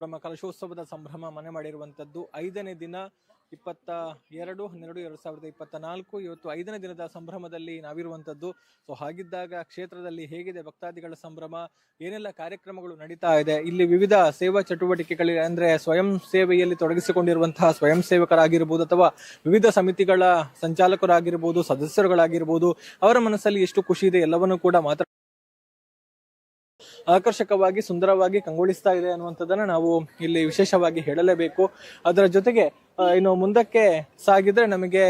ಬ್ರಹ್ಮ ಕಲಶೋತ್ಸವದ ಸಂಭ್ರಮ ಮನೆ ಮಾಡಿರುವಂಥದ್ದು. 5ನೇ ದಿನ 22-12-2024 ಇವತ್ತು 5ನೇ ದಿನದ ಸಂಭ್ರಮದಲ್ಲಿ ನಾವಿರುವಂಥದ್ದು. ಸೊ ಹಾಗಿದ್ದಾಗ ಕ್ಷೇತ್ರದಲ್ಲಿ ಹೇಗಿದೆ ಭಕ್ತಾದಿಗಳ ಸಂಭ್ರಮ, ಏನೆಲ್ಲ ಕಾರ್ಯಕ್ರಮಗಳು ನಡೀತಾ ಇದೆ, ಇಲ್ಲಿ ವಿವಿಧ ಸೇವಾ ಚಟುವಟಿಕೆಗಳಿಗೆ ಅಂದ್ರೆ ಸ್ವಯಂ ಸೇವೆಯಲ್ಲಿ ತೊಡಗಿಸಿಕೊಂಡಿರುವಂತಹ ಸ್ವಯಂ ಸೇವಕರಾಗಿರ್ಬೋದು ಅಥವಾ ವಿವಿಧ ಸಮಿತಿಗಳ ಸಂಚಾಲಕರಾಗಿರ್ಬೋದು, ಸದಸ್ಯರುಗಳಾಗಿರ್ಬೋದು, ಅವರ ಮನಸ್ಸಲ್ಲಿ ಎಷ್ಟು ಖುಷಿ ಇದೆ ಎಲ್ಲವನ್ನೂ ಕೂಡ ಮಾತ್ರ ಆಕರ್ಷಕವಾಗಿ ಸುಂದರವಾಗಿ ಕಂಗೊಳಿಸ್ತಾ ಇದೆ ಅನ್ನುವಂಥದ್ದನ್ನ ನಾವು ಇಲ್ಲಿ ವಿಶೇಷವಾಗಿ ಹೇಳಲೇಬೇಕು. ಅದರ ಜೊತೆಗೆ ಇನ್ನು ಮುಂದಕ್ಕೆ ಸಾಗಿದ್ರೆ ನಮಗೆ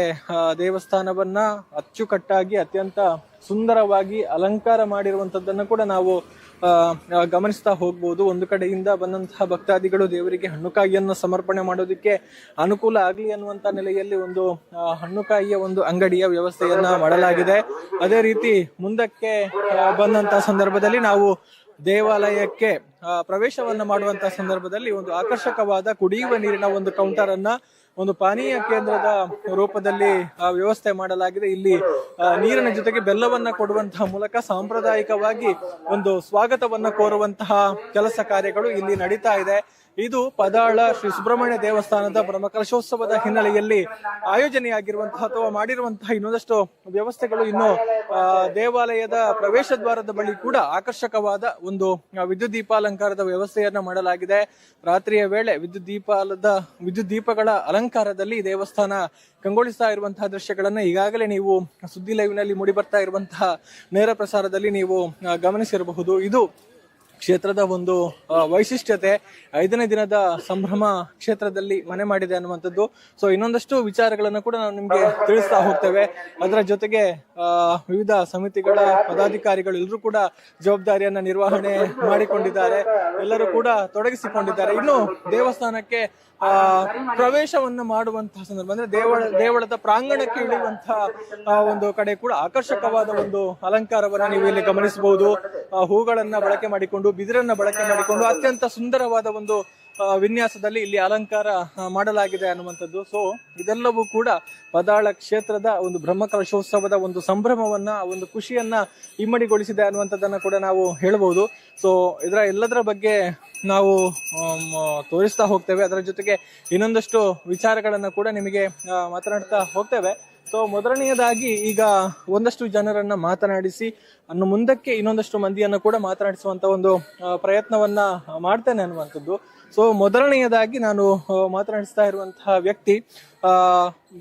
ದೇವಸ್ಥಾನವನ್ನ ಅಚ್ಚುಕಟ್ಟಾಗಿ ಅತ್ಯಂತ ಸುಂದರವಾಗಿ ಅಲಂಕಾರ ಮಾಡಿರುವಂಥದ್ದನ್ನು ಕೂಡ ನಾವು ಗಮನಿಸ್ತಾ ಹೋಗ್ಬೋದು. ಒಂದು ಕಡೆಯಿಂದ ಬಂದಂತಹ ಭಕ್ತಾದಿಗಳು ದೇವರಿಗೆ ಹಣ್ಣುಕಾಯಿಯನ್ನು ಸಮರ್ಪಣೆ ಮಾಡೋದಕ್ಕೆ ಅನುಕೂಲ ಆಗಲಿ ಅನ್ನುವಂಥ ನೆಲೆಯಲ್ಲಿ ಒಂದು ಹಣ್ಣುಕಾಯಿಯ ಒಂದು ಅಂಗಡಿಯ ವ್ಯವಸ್ಥೆಯನ್ನ ಮಾಡಲಾಗಿದೆ. ಅದೇ ರೀತಿ ಮುಂದಕ್ಕೆ ಬಂದಂತಹ ಸಂದರ್ಭದಲ್ಲಿ ನಾವು ದೇವಾಲಯಕ್ಕೆ ಪ್ರವೇಶವನ್ನ ಮಾಡುವಂತಹ ಸಂದರ್ಭದಲ್ಲಿ ಒಂದು ಆಕರ್ಷಕವಾದ ಕುಡಿಯುವ ನೀರಿನ ಒಂದು ಕೌಂಟರ್ ಅನ್ನ ಒಂದು ಪಾನೀಯ ಕೇಂದ್ರದ ರೂಪದಲ್ಲಿ ವ್ಯವಸ್ಥೆ ಮಾಡಲಾಗಿದೆ. ಇಲ್ಲಿ ನೀರಿನ ಜೊತೆಗೆ ಬೆಲ್ಲವನ್ನ ಕೊಡುವಂತಹ ಮೂಲಕ ಸಾಂಪ್ರದಾಯಿಕವಾಗಿ ಒಂದು ಸ್ವಾಗತವನ್ನ ಕೋರುವಂತಹ ಕೆಲಸ ಕಾರ್ಯಗಳು ಇಲ್ಲಿ ನಡೀತಾ ಇದೆ. ಇದು ಪದಾಳ ಶ್ರೀ ಸುಬ್ರಹ್ಮಣ್ಯ ದೇವಸ್ಥಾನದ ಬ್ರಹ್ಮಕಲಶೋತ್ಸವದ ಹಿನ್ನೆಲೆಯಲ್ಲಿ ಆಯೋಜನೆಯಾಗಿರುವಂತಹ ಅಥವಾ ಮಾಡಿರುವಂತಹ ಇನ್ನೊಂದಷ್ಟು ವ್ಯವಸ್ಥೆಗಳು ಇನ್ನು ದೇವಾಲಯದ ಪ್ರವೇಶ ದ್ವಾರದ ಬಳಿ ಕೂಡ ಆಕರ್ಷಕವಾದ ಒಂದು ವಿದ್ಯುತ್ ದೀಪಾಲಂಕಾರದ ವ್ಯವಸ್ಥೆಯನ್ನ ಮಾಡಲಾಗಿದೆ. ರಾತ್ರಿಯ ವೇಳೆ ವಿದ್ಯುತ್ ದೀಪಗಳ ಅಲಂಕಾರದಲ್ಲಿ ದೇವಸ್ಥಾನ ಕಂಗೊಳಿಸ್ತಾ ಇರುವಂತಹ ದೃಶ್ಯಗಳನ್ನ ಈಗಾಗಲೇ ನೀವು ಸುದ್ದಿ ಲೈವ್ನಲ್ಲಿ ಮೂಡಿ ಬರ್ತಾ ಇರುವಂತಹ ನೇರ ಪ್ರಸಾರದಲ್ಲಿ ನೀವು ಗಮನಿಸಿರಬಹುದು. ಇದು ಕ್ಷೇತ್ರದ ಒಂದು ವೈಶಿಷ್ಟ್ಯತೆ. 5ನೇ ದಿನದ ಸಂಭ್ರಮ ಕ್ಷೇತ್ರದಲ್ಲಿ ಮನೆ ಮಾಡಿದೆ ಅನ್ನುವಂಥದ್ದು. ಸೊ ಇನ್ನೊಂದಷ್ಟು ವಿಚಾರಗಳನ್ನು ಕೂಡ ನಾವು ನಿಮ್ಗೆ ತಿಳಿಸ್ತಾ ಹೋಗ್ತೇವೆ. ಅದರ ಜೊತೆಗೆ ವಿವಿಧ ಸಮಿತಿಗಳ ಪದಾಧಿಕಾರಿಗಳು ಎಲ್ಲರೂ ಕೂಡ ಜವಾಬ್ದಾರಿಯನ್ನ ನಿರ್ವಹಣೆ ಮಾಡಿಕೊಂಡಿದ್ದಾರೆ, ಎಲ್ಲರೂ ಕೂಡ ತೊಡಗಿಸಿಕೊಂಡಿದ್ದಾರೆ. ಇನ್ನು ದೇವಸ್ಥಾನಕ್ಕೆ ಪ್ರವೇಶವನ್ನು ಮಾಡುವಂತಹ ಸಂದರ್ಭ ಅಂದ್ರೆ ದೇವಳದ ಪ್ರಾಂಗಣಕ್ಕೆ ಇಳಿಯುವಂತಹ ಒಂದು ಕಡೆ ಕೂಡ ಆಕರ್ಷಕವಾದ ಒಂದು ಅಲಂಕಾರವನ್ನ ನೀವು ಇಲ್ಲಿ ಗಮನಿಸಬಹುದು. ಹೂಗಳನ್ನ ಬಳಕೆ ಮಾಡಿಕೊಂಡು, ಬಿದಿರನ್ನ ಬಳಕೆ ಮಾಡಿಕೊಂಡು ಅತ್ಯಂತ ಸುಂದರವಾದ ಒಂದು ವಿನ್ಯಾಸದಲ್ಲಿ ಇಲ್ಲಿ ಅಲಂಕಾರ ಮಾಡಲಾಗಿದೆ ಅನ್ನುವಂಥದ್ದು. ಸೊ ಇದೆಲ್ಲವೂ ಕೂಡ ಪದಾಳ ಕ್ಷೇತ್ರದ ಒಂದು ಬ್ರಹ್ಮಕಲಶೋತ್ಸವದ ಒಂದು ಸಂಭ್ರಮವನ್ನ, ಒಂದು ಖುಷಿಯನ್ನ ಇಮ್ಮಡಿಗೊಳಿಸಿದೆ ಅನ್ನುವಂಥದ್ದನ್ನ ಕೂಡ ನಾವು ಹೇಳ್ಬೋದು. ಸೊ ಇದರ ಎಲ್ಲದರ ಬಗ್ಗೆ ನಾವು ತೋರಿಸ್ತಾ ಹೋಗ್ತೇವೆ. ಅದರ ಜೊತೆಗೆ ಇನ್ನೊಂದಷ್ಟು ವಿಚಾರಗಳನ್ನ ಕೂಡ ನಿಮಗೆ ಮಾತನಾಡ್ತಾ ಹೋಗ್ತೇವೆ. ಸೊ ಮೊದಲನೆಯದಾಗಿ ಈಗ ಒಂದಷ್ಟು ಜನರನ್ನ ಮಾತನಾಡಿಸಿ ಅನ್ನು ಮುಂದಕ್ಕೆ ಇನ್ನೊಂದಷ್ಟು ಮಂದಿಯನ್ನು ಕೂಡ ಮಾತನಾಡಿಸುವಂತ ಒಂದು ಪ್ರಯತ್ನವನ್ನ ಮಾಡ್ತೇನೆ ಅನ್ನುವಂಥದ್ದು. ಸೊ ಮೊದಲನೆಯದಾಗಿ ನಾನು ಮಾತನಾಡಿಸ್ತಾ ಇರುವಂತಹ ವ್ಯಕ್ತಿ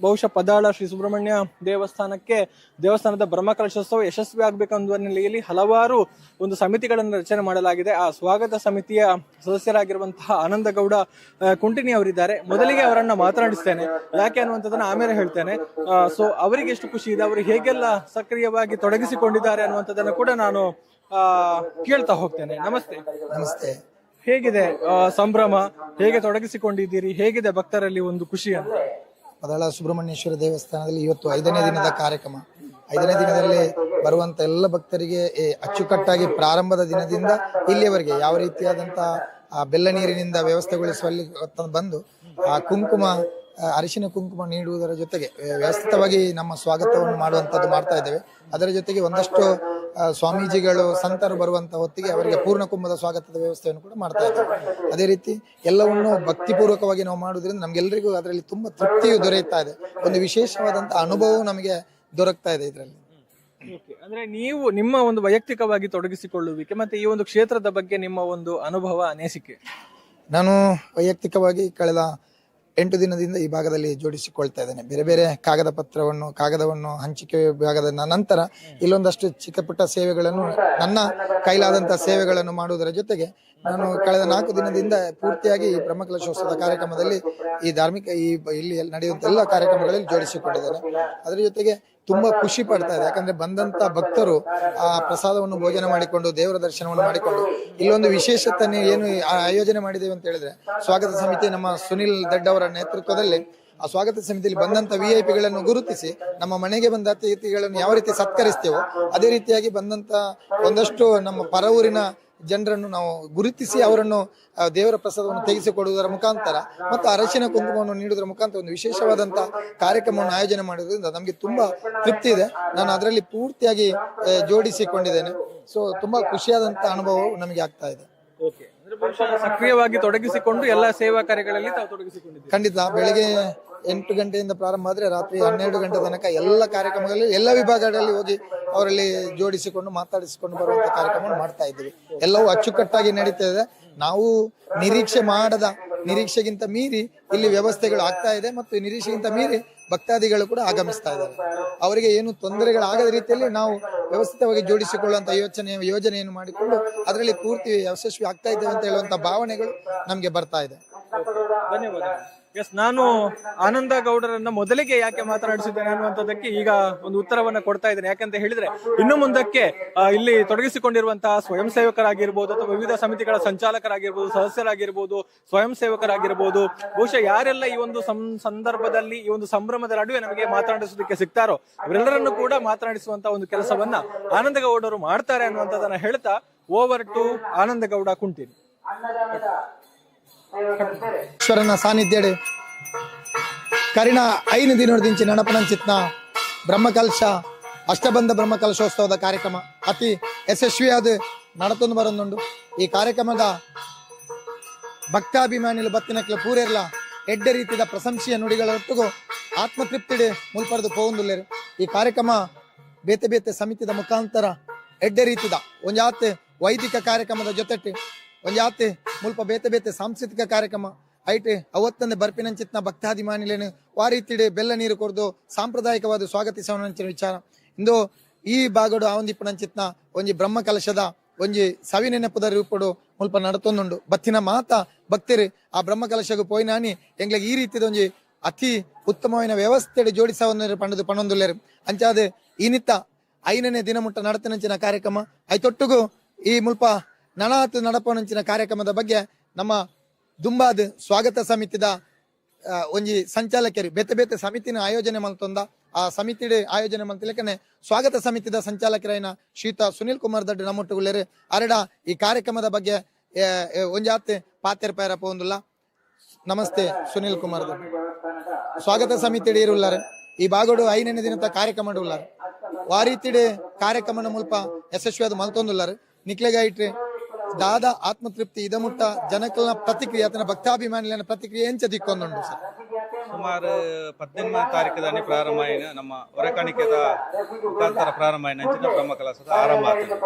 ಬಹುಶಃ ಪದಾಳ ಶ್ರೀ ಸುಬ್ರಹ್ಮಣ್ಯ ದೇವಸ್ಥಾನದ ಬ್ರಹ್ಮಕಲಶೋತ್ಸವ ಯಶಸ್ವಿ ಆಗ್ಬೇಕನ್ನುವ ನೆಲೆಯಲ್ಲಿ ಹಲವಾರು ಒಂದು ಸಮಿತಿಗಳನ್ನು ರಚನೆ ಮಾಡಲಾಗಿದೆ. ಆ ಸ್ವಾಗತ ಸಮಿತಿಯ ಸದಸ್ಯರಾಗಿರುವಂತಹ ಆನಂದಗೌಡ ಕುಂಟಿನಿ ಅವರಿದ್ದಾರೆ. ಮೊದಲಿಗೆ ಅವರನ್ನ ಮಾತನಾಡಿಸ್ತೇನೆ, ಯಾಕೆ ಅನ್ನುವಂಥದ್ದನ್ನ ಆಮೇಲೆ ಹೇಳ್ತೇನೆ. ಸೊ ಅವರಿಗೆ ಎಷ್ಟು ಖುಷಿ ಇದೆ, ಅವರು ಹೇಗೆಲ್ಲ ಸಕ್ರಿಯವಾಗಿ ತೊಡಗಿಸಿಕೊಂಡಿದ್ದಾರೆ ಅನ್ನುವಂಥದ್ದನ್ನು ಕೂಡ ನಾನು ಕೇಳ್ತಾ ಹೋಗ್ತೇನೆ. ನಮಸ್ತೆ. ನಮಸ್ತೆ. ಹೇಗಿದೆ ಸಂಭ್ರಮ, ಹೇಗೆ ತೊಡಗಿಸಿಕೊಂಡಿದ್ದೀರಿ, ಹೇಗಿದೆ ಭಕ್ತರಲ್ಲಿ ಒಂದು ಖುಷಿ ಅಂತ? ಪದಾಳ ಸುಬ್ರಹ್ಮಣ್ಯೇಶ್ವರ ದೇವಸ್ಥಾನದಲ್ಲಿ ಇವತ್ತು 5ನೇ ದಿನದ ಕಾರ್ಯಕ್ರಮ. 5ನೇ ದಿನದಲ್ಲಿ ಬರುವಂತ ಎಲ್ಲ ಭಕ್ತರಿಗೆ ಅಚ್ಚುಕಟ್ಟಾಗಿ ಪ್ರಾರಂಭದ ದಿನದಿಂದ ಇಲ್ಲಿಯವರೆಗೆ ಯಾವ ರೀತಿಯಾದಂತಹ ಆ ಬೆಲ್ಲ ನೀರಿನಿಂದ ವ್ಯವಸ್ಥೆಗೊಳಿಸುವಲ್ಲಿ ಬಂದು ಆ ಕುಂಕುಮ, ಅರಿಶಿನ ಕುಂಕುಮ ನೀಡುವುದರ ಜೊತೆಗೆ ವ್ಯವಸ್ಥಿತವಾಗಿ ನಮ್ಮ ಸ್ವಾಗತವನ್ನು ಮಾಡುವಂಥದ್ದು ಮಾಡ್ತಾ ಇದ್ದೇವೆ. ಅದರ ಜೊತೆಗೆ ಒಂದಷ್ಟು ಸ್ವಾಮೀಜಿಗಳು, ಸಂತರು ಬರುವಂತ ಹೊತ್ತಿಗೆ ಅವರಿಗೆ ಪೂರ್ಣ ಕುಂಭದ ಸ್ವಾಗತದ ವ್ಯವಸ್ಥೆಯನ್ನು ಕೂಡ ಮಾಡ್ತಾ ಇದ್ದೇವೆ. ಅದೇ ರೀತಿ ಎಲ್ಲವನ್ನು ಭಕ್ತಿಪೂರ್ವಕವಾಗಿ ನಾವು ಮಾಡುವುದರಿಂದ ನಮ್ಗೆಲ್ಲರಿಗೂ ಅದರಲ್ಲಿ ತುಂಬಾ ತೃಪ್ತಿಯು ದೊರೆಯುತ್ತಾ ಇದೆ. ಒಂದು ವಿಶೇಷವಾದಂತಹ ಅನುಭವವು ನಮಗೆ ದೊರಕ್ತಾ ಇದೆ ಇದರಲ್ಲಿ. ಅಂದ್ರೆ ನೀವು ನಿಮ್ಮ ಒಂದು ವೈಯಕ್ತಿಕವಾಗಿ ತೊಡಗಿಸಿಕೊಳ್ಳುವಿಕೆ ಮತ್ತೆ ಈ ಒಂದು ಕ್ಷೇತ್ರದ ಬಗ್ಗೆ ನಿಮ್ಮ ಒಂದು ಅನುಭವ, ಅನಿಸಿಕೆ? ನಾನು ವೈಯಕ್ತಿಕವಾಗಿ ಕಳೆದ 8 ದಿನದಿಂದ ಈ ಭಾಗದಲ್ಲಿ ಜೋಡಿಸಿಕೊಳ್ತಾ ಇದ್ದೇನೆ. ಬೇರೆ ಬೇರೆ ಕಾಗದವನ್ನು ಹಂಚಿಕೆ ಭಾಗದ ನಂತರ ಇಲ್ಲೊಂದಷ್ಟು ಚಿಕ್ಕ ಪುಟ್ಟ ಸೇವೆಗಳನ್ನು, ನನ್ನ ಕೈಲಾದಂತಹ ಸೇವೆಗಳನ್ನು ಮಾಡುವುದರ ಜೊತೆಗೆ ನಾನು ಕಳೆದ 4 ದಿನದಿಂದ ಪೂರ್ತಿಯಾಗಿ ಈ ಬ್ರಹ್ಮಕಲಶೋತ್ಸವದ ಕಾರ್ಯಕ್ರಮದಲ್ಲಿ ಈ ಧಾರ್ಮಿಕ ಈ ಇಲ್ಲಿ ನಡೆಯುವಂತ ಎಲ್ಲ ಕಾರ್ಯಕ್ರಮಗಳಲ್ಲಿ ಜೋಡಿಸಿಕೊಂಡಿದ್ದೇನೆ. ಅದರ ಜೊತೆಗೆ ತುಂಬಾ ಖುಷಿ ಪಡ್ತಾ ಇದೆ. ಯಾಕಂದ್ರೆ ಬಂದಂತ ಭಕ್ತರು ಆ ಪ್ರಸಾದವನ್ನು ಭೋಜನ ಮಾಡಿಕೊಂಡು, ದೇವರ ದರ್ಶನವನ್ನು ಮಾಡಿಕೊಂಡು, ಇಲ್ಲೊಂದು ವಿಶೇಷತೆ ಏನು ಆಯೋಜನೆ ಮಾಡಿದ್ದೇವೆ ಅಂತ ಹೇಳಿದ್ರೆ, ಸ್ವಾಗತ ಸಮಿತಿ ನಮ್ಮ ಸುನಿಲ್ ದಡ್ಡವರ ನೇತೃತ್ವದಲ್ಲಿ ಆ ಸ್ವಾಗತ ಸಮಿತಿಯಲ್ಲಿ ಬಂದಂತ ವಿಐಪಿಗಳನ್ನು ಗುರುತಿಸಿ ನಮ್ಮ ಮನೆಗೆ ಬಂದ ಅತಿಥಿಗಳನ್ನು ಯಾವ ರೀತಿ ಸತ್ಕರಿಸ್ತೇವೋ ಅದೇ ರೀತಿಯಾಗಿ ಬಂದಂತ ಒಂದಷ್ಟು ನಮ್ಮ ಪರ ಊರಿನ ಜನರನ್ನು ನಾವು ಗುರುತಿಸಿ ಅವರನ್ನು ದೇವರ ಪ್ರಸಾದವನ್ನು ತೆಗೆಸಿಕೊಡುವುದರ ಮುಖಾಂತರ ಮತ್ತು ಅರಶಿನ ಕುಂಕುಮವನ್ನು ನೀಡುವುದರ ಮುಖಾಂತರ ಒಂದು ವಿಶೇಷವಾದಂತಹ ಕಾರ್ಯಕ್ರಮವನ್ನು ಆಯೋಜನೆ ಮಾಡುವುದರಿಂದ ನಮಗೆ ತುಂಬಾ ತೃಪ್ತಿ ಇದೆ. ನಾನು ಅದರಲ್ಲಿ ಪೂರ್ತಿಯಾಗಿ ಜೋಡಿಸಿಕೊಂಡಿದ್ದೇನೆ. ಸೊ ತುಂಬಾ ಖುಷಿಯಾದಂತಹ ಅನುಭವ ನಮಗೆ ಆಗ್ತಾ ಇದೆ. ಓಕೆ, ಅಂದ್ರೆ ಸಕ್ರಿಯವಾಗಿ ತೊಡಗಿಸಿಕೊಂಡು ಎಲ್ಲ ಸೇವಾ ಕಾರ್ಯಗಳಲ್ಲಿ ತಾವು ತೊಡಗಿಸಿಕೊಂಡಿದ್ದೀರಿ. ಖಂಡಿತ ಬೆಳಗ್ಗೆ 8 ಗಂಟೆಯಿಂದ ಪ್ರಾರಂಭ ಆದರೆ ರಾತ್ರಿ 12 ಗಂಟೆ ತನಕ ಎಲ್ಲ ಕಾರ್ಯಕ್ರಮಗಳಲ್ಲಿ ಎಲ್ಲ ವಿಭಾಗಗಳಲ್ಲಿ ಹೋಗಿ ಅವರಲ್ಲಿ ಜೋಡಿಸಿಕೊಂಡು ಮಾತಾಡಿಸಿಕೊಂಡು ಬರುವಂತ ಕಾರ್ಯಕ್ರಮವನ್ನು ಮಾಡ್ತಾ ಇದ್ದೀವಿ. ಎಲ್ಲವೂ ಅಚ್ಚುಕಟ್ಟಾಗಿ ನಡೀತಾ ಇದೆ. ನಾವು ನಿರೀಕ್ಷೆ ಮಾಡದ ನಿರೀಕ್ಷೆಗಿಂತ ಮೀರಿ ಇಲ್ಲಿ ವ್ಯವಸ್ಥೆಗಳು ಆಗ್ತಾ ಇದೆ ಮತ್ತು ನಿರೀಕ್ಷೆಗಿಂತ ಮೀರಿ ಭಕ್ತಾದಿಗಳು ಕೂಡ ಆಗಮಿಸ್ತಾ ಇದ್ದಾರೆ. ಅವರಿಗೆ ಏನು ತೊಂದರೆಗಳಾಗದ ರೀತಿಯಲ್ಲಿ ನಾವು ವ್ಯವಸ್ಥಿತವಾಗಿ ಜೋಡಿಸಿಕೊಳ್ಳುವಂತ ಯೋಜನೆಯನ್ನು ಮಾಡಿಕೊಂಡು ಅದರಲ್ಲಿ ಪೂರ್ತಿ ಯಶಸ್ವಿ ಆಗ್ತಾ ಇದ್ದೇವೆ ಅಂತ ಹೇಳುವಂತ ಭಾವನೆಗಳು ನಮ್ಗೆ ಬರ್ತಾ ಇದೆ. ಧನ್ಯವಾದ. ಎಸ್, ನಾನು ಆನಂದ ಗೌಡರನ್ನ ಮೊದಲಿಗೆ ಯಾಕೆ ಮಾತನಾಡಿಸಿದ್ದೇನೆ ಅನ್ನುವಂಥದ್ದಕ್ಕೆ ಈಗ ಒಂದು ಉತ್ತರವನ್ನ ಕೊಡ್ತಾ ಇದ್ದೇನೆ. ಯಾಕಂತ ಹೇಳಿದ್ರೆ ಇನ್ನು ಮುಂದಕ್ಕೆ ಇಲ್ಲಿ ತೊಡಗಿಸಿಕೊಂಡಿರುವಂತಹ ಸ್ವಯಂ ಸೇವಕರಾಗಿರ್ಬೋದು ಅಥವಾ ವಿವಿಧ ಸಮಿತಿಗಳ ಸಂಚಾಲಕರಾಗಿರ್ಬೋದು, ಸದಸ್ಯರಾಗಿರ್ಬೋದು, ಸ್ವಯಂ ಸೇವಕರಾಗಿರ್ಬೋದು, ಬಹುಶಃ ಯಾರೆಲ್ಲ ಈ ಒಂದು ಸಂದರ್ಭದಲ್ಲಿ ಈ ಒಂದು ಸಂಭ್ರಮದ ನಡುವೆ ನಮಗೆ ಮಾತನಾಡಿಸೋದಕ್ಕೆ ಸಿಗ್ತಾರೋ ಅವರೆಲ್ಲರನ್ನು ಕೂಡ ಮಾತನಾಡಿಸುವಂತ ಒಂದು ಕೆಲಸವನ್ನ ಆನಂದ ಗೌಡರು ಮಾಡ್ತಾರೆ ಅನ್ನುವಂಥದ್ದನ್ನ ಹೇಳ್ತಾ ಓವರ್ ಟು ಆನಂದ ಗೌಡ ಕುಂಟೀನಿ. ಈಶ್ವರನ ಸಾನ್ನಿಧ್ಯ ಕರಿಣ 5 ದಿನದಿಂಚಿ ನಡಪನಂಚಿತ್ನ ಬ್ರಹ್ಮಕಲಶ ಅಷ್ಟಬಂಧ ಬ್ರಹ್ಮಕಲಶೋತ್ಸವದ ಕಾರ್ಯಕ್ರಮ ಅತಿ ಯಶಸ್ವಿಯಾದ ನಡತೊಂದು ಬರೊಂದುಂಡು. ಈ ಕಾರ್ಯಕ್ರಮದ ಭಕ್ತಾಭಿಮಾನಿಲು ಬತ್ತಿನಕ್ಲ ಪೂರೆರ್ಲ ಎಡ್ಡೆ ರೀತಿಯ ಪ್ರಶಂಸೆಯ ನುಡಿಗಳ ಒಟ್ಟಿಗೂ ಆತ್ಮತೃಪ್ತಿಡೆ ಮುಲ್ಪರದು ಪೋಂದುಲ್ಲೇರು. ಈ ಕಾರ್ಯಕ್ರಮ ಬೇತೆ ಬೇತೆ ಸಮಿತಿದ ಮುಖಾಂತರ ಎಡ್ಡೆ ರೀತಿದ ಒಂಜಾತೆ ವೈದಿಕ ಕಾರ್ಯಕ್ರಮದ ಜೊತೆಟ್ ಒಂಜಾತೆ ಮುಲ್ಪ ಬೇತೆ ಬೇತೆ ಸಾಂಸ್ಕೃತಿಕ ಕಾರ್ಯಕ್ರಮ ಐಟ್ ಅವತ್ತಂದೆ ಬರ್ಪಿನಂಚಿತ್ನ ಭಕ್ತಾಭಿಮಾನಿಲೇನು ವಾರೀತಿಡೆ ಬೆಲ್ಲ ನೀರು ಕೊರ್ದು ಸಾಂಪ್ರದಾಯಿಕವಾದ ಸ್ವಾಗತಿಸವನಂಚಿನ ವಿಚಾರ. ಇಂದು ಈ ಭಾಗಡು ಆವಂದಿಪ್ಪನಂಚಿತ್ನ ಒಂಜಿ ಬ್ರಹ್ಮ ಕಲಶದ ಒಂಜಿ ಸವಿ ನೆನಪುದ ರೂಪಡು ಮುಲ್ಪ ನಡತೊಂದುಂಡು. ಬತ್ತಿನ ಮಾತ ಭಕ್ತರು ಆ ಬ್ರಹ್ಮ ಕಲಶಗೂ ಪೋಯಿನಾನಿ ಎಂಗ್ಲಿಗೆ ಈ ರೀತಿದ ಒಂಜಿ ಅತಿ ಉತ್ತಮವಾದ ವ್ಯವಸ್ಥೆ ಜೋಡಿಸವನ್ನ ಪಂಡದು ಪಣೊಂದುಲ್ಲೇರು. ಅಂಚಾದ ಈ ನಿತ್ತ 5ನೇ ದಿನ ಮುಟ್ಟ ನಡತನಂಚಿನ ಕಾರ್ಯಕ್ರಮ ಐತೊಟ್ಟುಗು ಈ ಮುಲ್ಪ ನಣಾತು ನಡಪನಂಚಿನ ಕಾರ್ಯಕ್ರಮದ ಬಗ್ಗೆ ನಮ್ಮ ದುಂಬಾದ್ ಸ್ವಾಗತ ಸಮಿತಿದ ಒಂಜಿ ಸಂಚಾಲಕರು ಬೇತೆ ಬೇತೆ ಸಮಿತಿನ ಆಯೋಜನೆ ಮಲ್ತೊಂದ ಆ ಸಮಿತಿ ಆಯೋಜನೆ ಮಲ್ತಿಲಕನೆ ಸ್ವಾಗತ ಸಮಿತಿದ ಸಂಚಾಲಕರೈನ ಶ್ರೀತ ಸುನಿಲ್ ಕುಮಾರ್ ದಡ್ಡು ನಮ್ಮೊಟ್ಟುಗುಳ್ಳೇರು ಅರಡ ಈ ಕಾರ್ಯಕ್ರಮದ ಬಗ್ಗೆ ಒಂಜಾತ್ ಪಾತೆರ್ ಪೈರಪ್ಪ ಒಂದುಲ್ಲ. ನಮಸ್ತೆ ಸುನಿಲ್ ಕುಮಾರ್ ದಡ್ಡು. ಸ್ವಾಗತ ಸಮಿತಿ ಇರುಲ್ಲಾರೆ ಈ ಬಾಗೋಡು 5ನೇ ದಿನದ ಕಾರ್ಯಕ್ರಮ ಉಲ್ಲಾರೆ ವಾರೀತಿಡೆ ಕಾರ್ಯಕ್ರಮನ ಮುಲ್ಪ ಯಶಸ್ವಿಯಾದ ಮಲ್ತೊಂದುಲ್ಲಾರೆ. ನಿಕ್ಲೆಗಾಯಿಟ್ರೆ ದಾದ ಆತ್ಮತೃಪ್ತಿ ಇದಮುಟ್ಟ ಜನಕಲ್ನ ಪ್ರತಿಕ್ರಿಯೆ ಆತನ ಭಕ್ತಾಭಿಮಾನಿಗಳ ಪ್ರತಿಕ್ರಿಯೆ ಎಂಚ ದಿಕ್ಕೊಂದುಂಡು ಸರ್? ಸುಮಾರು 18 ತಾರೀಕು ಪ್ರಾರಂಭ ಆಯಿನ ನಮ್ಮ ಹೊರಕಾಣಿಕೆದ ಮುಖಾಂತರ ಪ್ರಾರಂಭ ಆಯಿನ ಅಂಚಿನ ಬ್ರಹ್ಮ ಕಲಶದ ಆರಂಭ ಆತದೆ.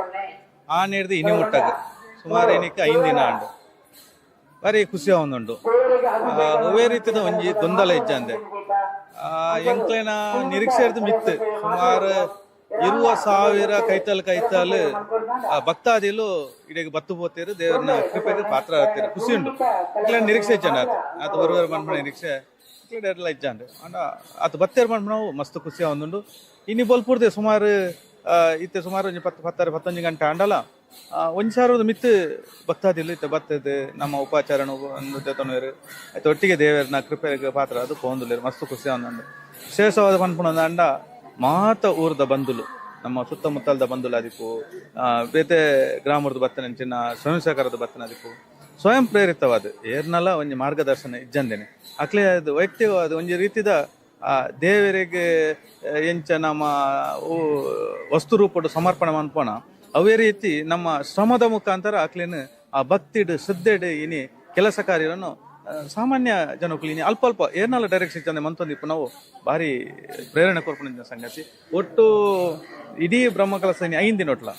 ಆ ನೀಡ್ದು ಇನಿ ಮುಟ್ಟಗ ಸುಮಾರು ಏನಕ್ಕೆ 5 ದಿನ ಅಂಡು ಭಾರಿ ಖುಷಿ ಆವೊಂದುಂಡು. ಅವೇ ರೀತಿದ ಒಂಜಿ ಗೊಂದಲ ಇಜ್ಜಂದೆ ಎಂಕ್ಲೆನ ನಿರೀಕ್ಷೆ ಮಿತ್ತು ಸುಮಾರು 20,000 ಕೈತಲ್ ಕೈತಲ್ ಭಕ್ತಾದಿಲು ಇಡೀ ಬತ್ತು ಪೋತೇರು ದೇವರನ್ನ ಕೃಪೆಗೆ ಪಾತ್ರ ಆಗ್ತೀರಿ. ಖುಷಿ ಉಂಡು. ಇಕ್ಲೆ ನಿರೀಕ್ಷೆ ಇಜ್ಜಂಡ ಆತ ಆತ ಬರುವರು ಮನ್ಮಣ ನಿರೀಕ್ಷೆ ಇಕ್ಲೆ ಎಲ್ಲ ಇಜ್ಜಂಡು ಅಂಡ ಆತ ಬತ್ತೇರು ಮನ್ಮಣವು ಮಸ್ತ್ ಖುಷಿ ಆವೊಂದುಂಡು. ಇನಿ ಬೊಲ್ಪುರ್ದೆ ಸುಮಾರು ಇತ್ತೆ ಸುಮಾರು ಒಂಜಿ 10 10 11 ಗಂಟೆ ಅಂಡಲ 1,000 ಮಿತ್ತು ಭಕ್ತಾದಿಲು ಇತ್ತೆ ಬತ್ತದ ನಮ್ಮ ಉಪಾಚಾರಣ ತೊಣೇರು ಆಯ್ತು ಒಟ್ಟಿಗೆ ದೇವರನ್ನ ಕೃಪೆಗೆ ಪಾತ್ರ ಅದು ಪೋಂದುಲೇರು ಮಸ್ತ್ ಖುಷಿ ಆವೊಂದುಂಡು. ವಿಶೇಷವಾದ ಪನ್ಪುಣದ ಅಂಡ ಮಾತ ಊರದ ಬಂಧುಲು ನಮ್ಮ ಸುತ್ತಮುತ್ತಲದ ಬಂಧುಲು ಅದಿಪ್ಪು ಬೇತೆ ಗ್ರಾಮದ ಬತ್ತನಂಚಿನ ಸ್ವಯಂ ಸೇವಕರದ ಬತ್ತನ ಅದಿಪ್ಪು ಸ್ವಯಂ ಪ್ರೇರಿತವಾದ ಏರ್ನಲ್ಲ ಒಂಜಿ ಮಾರ್ಗದರ್ಶನ ಇಜ್ಜಂದೇನೆ ಅಕ್ಲೆ ಅದು ವೈಯಕ್ತಿಕವಾದ ಒಂಜಿ ರೀತಿದ ದೇವರಿಗೆ ಎಂಚ ನಮ್ಮ ವಸ್ತು ರೂಪಡು ಸಮರ್ಪಣೆ ಮನ್ಪೋಣ ಅವೇ ರೀತಿ ನಮ್ಮ ಶ್ರಮದ ಮುಖಾಂತರ ಅಕ್ಲೇನು ಆ ಭಕ್ತಿಡು ಶ್ರದ್ಧೆಡು ಇನಿ ಕೆಲಸ ಕಾರ್ಯವನ್ನು ಸಾಮಾನ್ಯ ಜನಕ್ಕೂ ಇನಿ ಅಲ್ಪ ಅಲ್ಪ ಏರ್ನಲ್ಲ ಡೈರೆಕ್ಷನ್ ಚಂದ ಮಂತೊಂದಿಪ್ಪು ನಾವು ಭಾರಿ ಪ್ರೇರಣೆ ಕೊರ್ಪುನ ಸಂಗತಿ. ಒಟ್ಟು ಇಡೀ ಬ್ರಹ್ಮಕಲಶ ಇನಿ 5 ದಿನ ಒಟ್ಲ